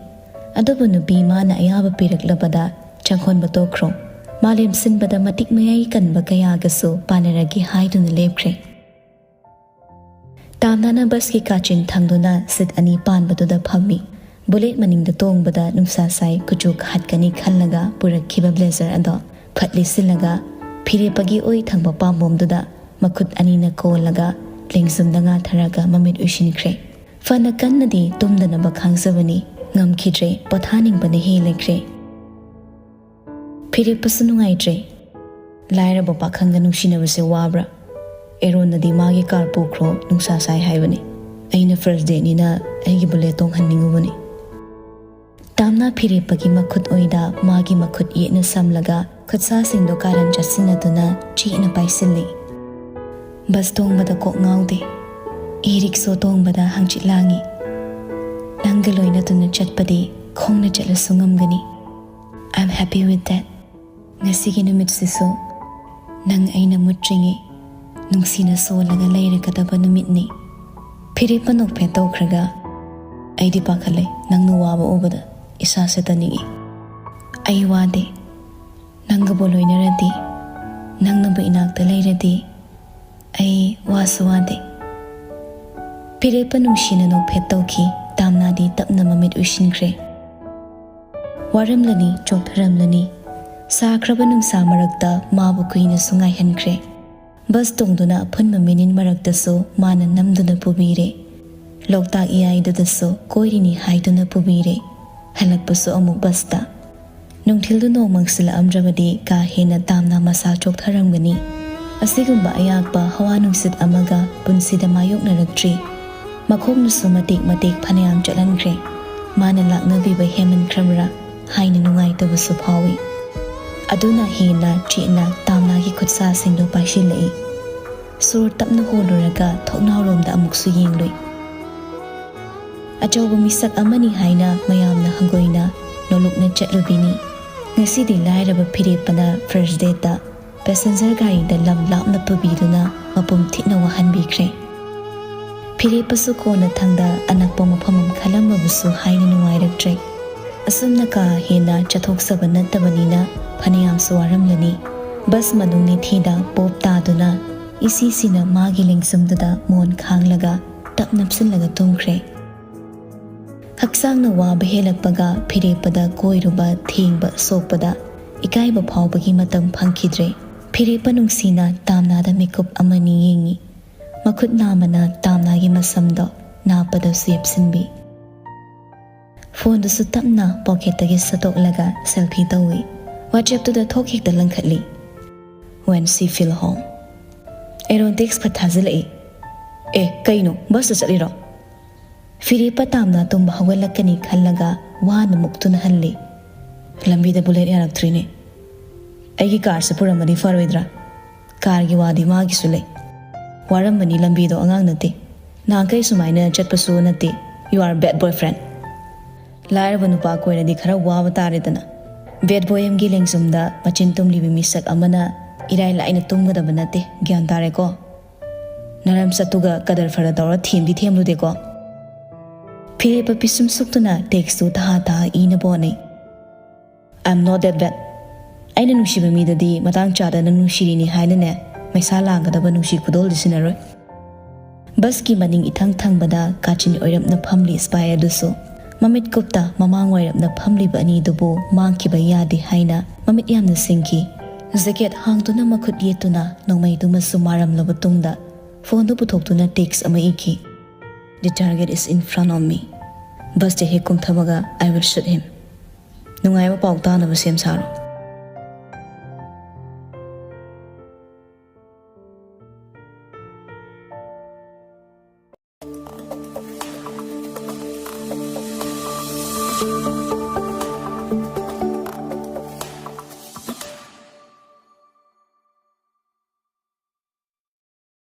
ꯑꯗꯨꯕꯨ ꯅꯨꯄꯤ ꯃꯥꯅ ꯑꯌꯥꯕ ꯄꯤꯔꯛꯂꯕꯗ ꯆꯪꯈꯣꯟꯕ ꯇꯣꯛꯈ꯭ꯔꯣ꯫ ꯃꯥꯂꯦꯝ ꯁꯤꯟꯕꯗ ꯃꯇꯤꯛ ꯃꯌꯥꯏ ꯀꯟꯕ ꯀꯌꯥꯒꯁꯨ ꯄꯥꯟꯅꯔꯒꯦ ꯍꯥꯏꯗꯨꯅ ꯂꯦꯞꯈ꯭ꯔꯦ꯫ ꯇꯥꯝꯅꯥꯅ ꯕꯁꯀꯤ ꯀꯥꯆꯤꯟ ꯊꯪꯗꯨꯅ ꯁꯤꯠ ꯑꯅꯤ ꯄꯥꯟꯕꯗꯨꯗ ꯐꯝꯃꯤ꯫ ꯕꯨꯂꯦꯠ ꯃꯅꯤꯡꯗ ꯇꯣꯡꯕꯗ ꯅꯨꯡꯁꯥ ꯁꯥꯏ ꯀꯨꯆꯨ ꯈꯥꯠꯀꯅꯤ ꯈꯜꯂꯒ ꯄꯨꯔꯛꯈꯤꯕ ꯕ꯭ꯂꯦꯖꯔ ꯑꯗꯣ ꯐꯠ ꯂꯤꯠꯁꯤꯜꯂꯒ ꯐꯤꯔꯦꯞꯄꯒꯤ ꯑꯣꯏ ꯊꯪꯕ ꯄꯥꯝꯕꯣꯝꯗꯨꯗ ꯃꯈꯨꯠ ꯑꯅꯤꯅ ꯀꯣꯜꯂꯒ ꯂꯦꯡꯖꯨꯝꯗ ꯉꯥꯊꯔꯒ ꯃꯃꯤꯠ ꯎꯏꯁꯤꯟꯈ꯭ꯔꯦ꯫ ꯐꯅ ꯀꯟꯅꯗꯤ ꯇꯨꯝꯗꯅꯕ ꯈꯥꯡꯖꯕꯅꯤ, ꯉꯝꯈꯤꯗ꯭ꯔꯦ, ꯄꯣꯊꯥꯅꯤꯡꯕꯅ ꯍꯦꯜꯂꯛꯈ꯭ꯔꯦ꯫ ꯐꯤꯔꯦꯞꯄꯁꯨ ꯅꯨꯡꯉꯥꯏꯇ꯭ꯔꯦ꯫ ꯂꯥꯏꯔꯕ ꯄꯥꯈꯪꯒ ꯅꯨꯡꯁꯤꯅꯕꯁꯦ ꯋꯥꯕ꯭ꯔꯥ? ꯑꯦꯔꯣꯟꯅꯗꯤ ꯃꯥꯒꯤ ꯀꯥꯔ ꯄꯨꯈ꯭ꯔꯣ, ꯅꯨꯡꯁꯥ ꯁꯥꯏ ꯍꯥꯏꯕꯅꯤ꯫ ꯑꯩꯅ ꯐꯥꯔꯁ ꯗꯦꯠꯅꯤꯅ ꯑꯩꯒꯤ ꯕꯨꯂꯦꯠ ꯇꯣꯡꯍꯟꯅꯤꯡꯉꯨꯕꯅꯤ꯫ ꯇꯥꯝꯅꯥ ꯐꯤꯔꯦꯞꯄꯒꯤ ꯃꯈꯨꯠ ꯑꯣꯏꯗ ꯃꯥꯒꯤ ꯃꯈꯨꯠ ꯌꯦꯠꯅ ꯁꯝꯂꯒ ꯈꯨꯠꯁꯥꯁꯤꯡꯗꯣ ꯀꯥꯔꯟ ꯆꯠꯁꯤꯟꯅꯗꯨꯅ ꯆꯦꯠꯅ ꯄꯥꯏꯁꯤꯜꯂꯤ꯫ ꯕꯁ ꯇꯣꯡꯕꯗ ꯀꯣꯛ ꯉꯥꯎꯗꯦ꯫ ꯏ ꯔꯤꯛꯁꯣ ꯇꯣꯡꯕꯗ ꯍꯪꯆꯤꯠ ꯂꯥꯡꯏ꯫ ꯅꯪꯒ ꯂꯣꯏꯅꯗꯨꯅ ꯆꯠꯄꯗꯤ ꯈꯣꯡꯅ ꯆꯠꯂꯁꯨ ꯉꯝꯒꯅꯤ꯫ I'm happy with that. ꯉꯁꯤꯒꯤ ꯅꯨꯃꯤꯠꯁꯤꯁꯨ ꯅꯪ ꯑꯩꯅ ꯃꯨꯠꯇ꯭ꯔꯤꯉꯩ ꯅꯨꯡꯁꯤꯅ ꯁꯣꯜꯂꯒ ꯂꯩꯔꯒꯗꯕ ꯅꯨꯃꯤꯠꯅꯤ꯫ ꯐꯤꯔꯦꯞꯄ ꯅꯣꯛꯐꯦꯠ ꯇꯧꯈ꯭ꯔꯒ, ꯑꯩꯗꯤ ꯄꯥꯈꯠꯂꯦ, ꯅꯪꯅ ꯋꯥꯕ ꯎꯕꯗ ꯏꯁꯥꯁꯦ ꯇꯅꯤꯡꯏ꯫ ꯑꯩ ꯋꯥꯗꯦ꯫ ꯅꯪꯒꯕꯨ ꯂꯣꯏꯅꯔꯗꯤ, ꯅꯪꯅꯕꯨ ꯏꯅꯥꯛꯇ ꯂꯩꯔꯗꯤ, ꯑꯩ ꯋꯥꯁꯨ ꯋꯥꯗꯦ꯫ ꯐꯤꯔꯦꯞꯄ ꯅꯨꯡꯁꯤꯅ ꯅꯣꯛꯐꯦꯠ ꯇꯧꯈꯤ꯫ ꯇꯥꯝꯅꯥꯗꯤ ꯇꯞꯅ ꯃꯃꯤꯠ ꯎꯏꯁꯤꯟꯈ꯭ꯔꯦ꯫ ꯋꯥꯔꯝꯂꯅꯤ, ꯆꯣꯛꯊꯔꯝꯂꯅꯤ꯫ ꯁꯥꯈ꯭ꯔꯕ ꯅꯨꯡꯁꯥ ꯃꯔꯛꯇ ꯃꯥꯕꯨ ꯀꯨꯏꯅꯁꯨ ꯉꯥꯏꯍꯟꯈ꯭ꯔꯦ꯫ ꯕꯁ ꯇꯣꯡꯗꯨꯅ ꯑꯐꯨꯟꯕ ꯃꯤꯅꯤꯟ ꯃꯔꯛꯇꯁꯨ ꯃꯥꯅ ꯅꯝꯗꯨꯅ ꯄꯨꯕꯤꯔꯦ꯫ ꯂꯣꯛꯇꯥꯛ ꯏꯌꯥꯏꯗꯨꯗꯁꯨ ꯀꯣꯏꯔꯤꯅꯤ ꯍꯥꯏꯗꯨꯅ ꯄꯨꯕꯤꯔꯦ꯫ ꯍꯜꯂꯛꯄꯁꯨ ꯑꯃꯨꯛ ꯕꯁꯇ꯫ ꯅꯨꯡꯊꯤꯜꯗꯨ ꯅꯣꯡ ꯃꯪꯁꯤꯜꯂꯛꯑꯝꯗ꯭ꯔꯕꯗꯤ ꯀꯥ ꯍꯦꯟꯅ ꯇꯥꯝꯅꯥ ꯃꯁꯥ ꯆꯣꯛꯊꯔꯝꯒꯅꯤ꯫ ꯑꯁꯤꯒꯨꯝꯕ ꯑꯌꯥꯛꯄ ꯍꯋꯥ ꯅꯨꯡꯁꯤꯠ ꯑꯃꯒ ꯄꯨꯟꯁꯤꯗ ꯃꯥꯌꯣꯛꯅꯔꯛꯇ꯭ꯔꯤ꯫ ꯃꯈꯣꯡꯅꯁꯨ ꯃꯇꯦꯛ ꯃꯇꯦꯛ ꯐꯅꯌꯥꯝ ꯆꯠꯍꯟꯈ꯭ꯔꯦ꯫ ꯃꯥꯅ ꯂꯥꯛꯅꯕꯤꯕ ꯍꯦꯟꯃꯟꯈ꯭ꯔꯕ꯭ꯔꯥ ꯍꯥꯏꯅ ꯅꯨꯡꯉꯥꯏꯇꯕꯁꯨ ꯐꯥꯎꯏ꯫ ꯑꯗꯨꯅ ꯍꯦꯟꯅ ꯆꯦꯠꯅ ꯇꯥꯝꯅꯥꯒꯤ ꯈꯨꯠꯁꯥꯁꯤꯡꯗꯨ ꯄꯥꯏꯁꯤꯜꯂꯛꯏ꯫ ꯁꯣꯔ ꯇꯞꯅ ꯍꯣꯜꯂꯨꯔꯒ ꯊꯣꯡꯅꯥꯎꯔꯣꯝꯗ ꯑꯃꯨꯛꯁꯨ ꯌꯦꯡꯂꯨꯏ꯫ ꯑꯆꯧꯕ ꯃꯤꯁꯛ ꯑꯃꯅꯤ ꯍꯥꯏꯅ ꯃꯌꯥꯝꯅ ꯍꯪꯒꯣꯏꯅ ꯅꯣꯂꯨꯛꯅ ꯆꯠꯂꯨꯕꯤꯅꯤ꯫ ꯉꯁꯤꯗꯤ ꯂꯥꯏꯔꯕ ꯐꯤꯔꯦꯞꯄꯅ ꯐꯥꯔꯁ ꯗꯦꯠꯇ ꯄꯦꯁꯦꯟꯖꯔ ꯒꯥꯔꯤꯗ ꯂꯝ ꯂꯥꯞꯅ ꯄꯨꯕꯤꯗꯨꯅ ꯃꯄꯨꯝ ꯊꯤꯠꯅ ꯋꯥꯍꯟꯕꯤꯈ꯭ꯔꯦ꯫ ꯐꯤꯔꯦꯞꯄꯁꯨ ꯀꯣꯟꯅꯊꯪꯗ ꯑꯅꯛꯄ ꯃꯐꯝ ꯑꯃ ꯈꯜꯂꯝꯃꯕꯁꯨ ꯍꯥꯏꯅ ꯅꯨꯡꯉꯥꯏꯔꯛꯇ꯭ꯔꯦ꯫ ꯑꯁꯨꯝꯅ ꯀꯥ ꯍꯦꯟꯅ ꯆꯠꯊꯣꯛꯆꯕ ꯅꯠꯇꯕꯅꯤꯅ ꯐꯅꯌꯥꯝꯁꯨ ꯋꯥꯔꯝꯂꯅꯤ꯫ ꯕꯁ ꯃꯅꯨꯡ ꯅꯤꯡꯊꯤꯗ ꯄꯣꯞ ꯇꯥꯗꯨꯅ ꯏꯁꯤꯁꯤꯅ ꯃꯥꯒꯤ ꯂꯦꯡꯖꯨꯝꯗꯨꯗ ꯃꯣꯟ ꯈꯥꯡꯂꯒ ꯇꯞ ꯅꯞꯁꯤꯜꯂꯒ ꯇꯨꯝꯈ꯭ꯔꯦ꯫ ꯍꯛꯆꯥꯡꯅ ꯋꯥꯕ ꯍꯦꯜꯂꯛꯄꯒ ꯐꯤꯔꯦꯞꯄꯗ ꯀꯣꯏꯔꯨꯕ, ꯊꯦꯡꯕ, ꯁꯣꯛꯄꯗ ꯏꯀꯥꯏꯕ ꯐꯥꯎꯕꯒꯤ ꯃꯇꯝ ꯐꯪꯈꯤꯗ꯭ꯔꯦ꯫ ꯐꯤꯔꯦꯞꯄ ꯅꯨꯡꯁꯤꯅ ꯇꯥꯝꯅꯥꯗ ꯃꯤꯀꯨꯞ ꯑꯃꯅꯤ ꯌꯦꯡꯉꯤ꯫ ꯃꯈꯨꯠ ꯅꯥꯝꯃꯅ ꯇꯥꯝꯅꯥꯒꯤ ꯃꯁꯝꯗꯣ ꯅꯥꯞꯄꯗꯁꯨ ꯌꯦꯞꯁꯤꯟꯕꯤ꯫ ꯐꯣꯟꯗꯨꯁꯨ ꯇꯞꯅ ꯄꯣꯀꯦꯠꯇꯒꯤ ꯁꯠꯇꯣꯛꯂꯒ ꯁꯦꯜꯐꯤ ꯇꯧꯏ꯫ ꯋꯥꯆꯦꯞꯇꯨꯗ ꯊꯣꯛ ꯍꯦꯛꯇ ꯂꯪꯈꯠꯂꯤ꯫ When she feel home꯫ ꯑꯦꯔꯣꯟ ꯇꯦꯛꯁ ꯐꯠ ꯊꯥꯖꯤꯜꯂꯛꯏ꯫ ꯑꯦ, ꯀꯩꯅꯣ, ꯕꯁꯇ ꯆꯠꯂꯤꯔꯣ? ꯐꯤꯔꯦꯞ ꯄꯇꯥꯝꯅ ꯇꯨꯝꯕ ꯍꯧꯒꯠꯂꯛꯀꯅꯤ ꯈꯜꯂꯒ ꯋꯥꯅ ꯃꯨꯛꯇꯨꯅ ꯍꯜꯂꯤ꯫ ꯂꯝꯕꯤꯗ ꯕꯨꯂꯦꯠ ꯌꯥꯔꯛꯇ꯭ꯔꯤꯅꯦ꯫ ꯑꯩꯒꯤ ꯀꯥꯔꯁꯦ ꯄꯨꯔꯝꯃꯗꯤ ꯐꯔꯣꯏꯗ꯭ꯔꯥ? ꯀꯥꯔꯒꯤ ꯋꯥꯗꯤ ꯃꯥꯒꯤꯁꯨ ꯂꯩ꯫ ꯋꯥꯔꯝꯕꯅꯤ ꯂꯝꯕꯤꯗꯣ, ꯑꯉꯥꯡ ꯅꯠꯇꯦ꯫ ꯅꯍꯥꯟꯈꯩ ꯁꯨꯃꯥꯏꯅ ꯆꯠꯄꯁꯨ ꯅꯠꯇꯦ꯫ You are bad boyfriend꯫ ꯂꯥꯏꯔꯕ ꯅꯨꯄꯥ ꯀꯣꯏꯔꯗꯤ ꯈꯔ ꯋꯥꯕ ꯇꯥꯔꯦꯗꯅ꯫ ꯕꯦꯠ ꯕꯣꯏ ꯑꯃꯒꯤ ꯂꯦꯡꯖꯨꯝꯗ ꯃꯆꯤꯟ ꯇꯨꯝꯂꯤꯕꯤ ꯃꯤꯁꯛ ꯑꯃꯅ ꯏꯔꯥꯏ ꯂꯥꯏꯅ ꯇꯨꯝꯒꯗꯕ ꯅꯠꯇꯦ, ꯒ꯭ꯌꯥꯟ ꯇꯥꯔꯦꯀꯣ? ꯅꯔꯝꯆꯠꯇꯨꯒ ꯀꯗꯔ ꯐꯔ ꯇꯧꯔ ꯊꯦꯝꯗꯤ ꯊꯦꯝꯂꯨꯗꯦꯀꯣ? ꯐꯤꯔꯦꯞꯄ ꯄꯤꯁꯨꯝ ꯁꯨꯛꯇꯨꯅ ꯇꯦꯛꯁꯇꯨ ꯇꯍꯥ ꯇꯍꯥ ꯏꯅꯕ ꯍꯣꯠꯅꯩ꯫ I'm not that bad꯫ ꯑꯩꯅ ꯅꯨꯡꯁꯤꯕ ꯃꯤꯗꯗꯤ ꯃꯇꯥꯡ ꯆꯥꯗꯅ ꯅꯨꯡꯁꯤꯔꯤꯅꯤ ꯍꯥꯏꯅꯅꯦ, ꯃꯩꯁꯥ ꯂꯥꯡꯒꯗꯕ ꯅꯨꯡꯁꯤ ꯈꯨꯗꯣꯜꯗꯤ ꯁꯤꯟꯅꯔꯣꯏ꯫ ꯕꯁꯀꯤ ꯃꯅꯤꯡ ꯏꯊꯪ ꯊꯪꯕꯗ ꯀꯥꯆꯤꯟ ꯑꯣꯏꯔꯞꯅ ꯐꯝꯂꯤ ꯁ꯭ꯄꯥꯏ ꯑꯗꯨꯁꯨ ꯃꯃꯤꯠ ꯀꯨꯞꯇ ꯃꯃꯥꯡ ꯋꯥꯏꯔꯞꯅ ꯐꯝꯂꯤꯕ ꯑꯅꯤꯗꯨꯕꯨ ꯃꯥꯡꯈꯤꯕ ꯌꯥꯗꯦ ꯍꯥꯏꯅ ꯃꯃꯤꯠ ꯌꯥꯝꯅ ꯁꯤꯡꯈꯤ꯫ ꯖꯦꯀꯦꯠ ꯍꯥꯡꯗꯨꯅ ꯃꯈꯨꯠ ꯌꯦꯠꯇꯨꯅ ꯅꯣꯡꯃꯩꯗꯨꯃꯁꯨ ꯃꯥꯔꯝꯂꯕ ꯇꯨꯡꯗ ꯐꯣꯟꯗꯨ ꯄꯨꯊꯣꯛꯇꯨꯅ ꯇꯦꯛꯁ ꯑꯃ ꯏꯈꯤ꯫ The target is in front of me꯫ ꯕꯁꯇ ꯍꯦꯛ ꯀꯨꯝꯊꯕꯒ I will shoot him꯫ ꯅꯨꯡꯉꯥꯏꯕ ꯄꯥꯎ ꯇꯥꯅꯕ ꯁꯦꯝ ꯁꯥꯔꯣ꯫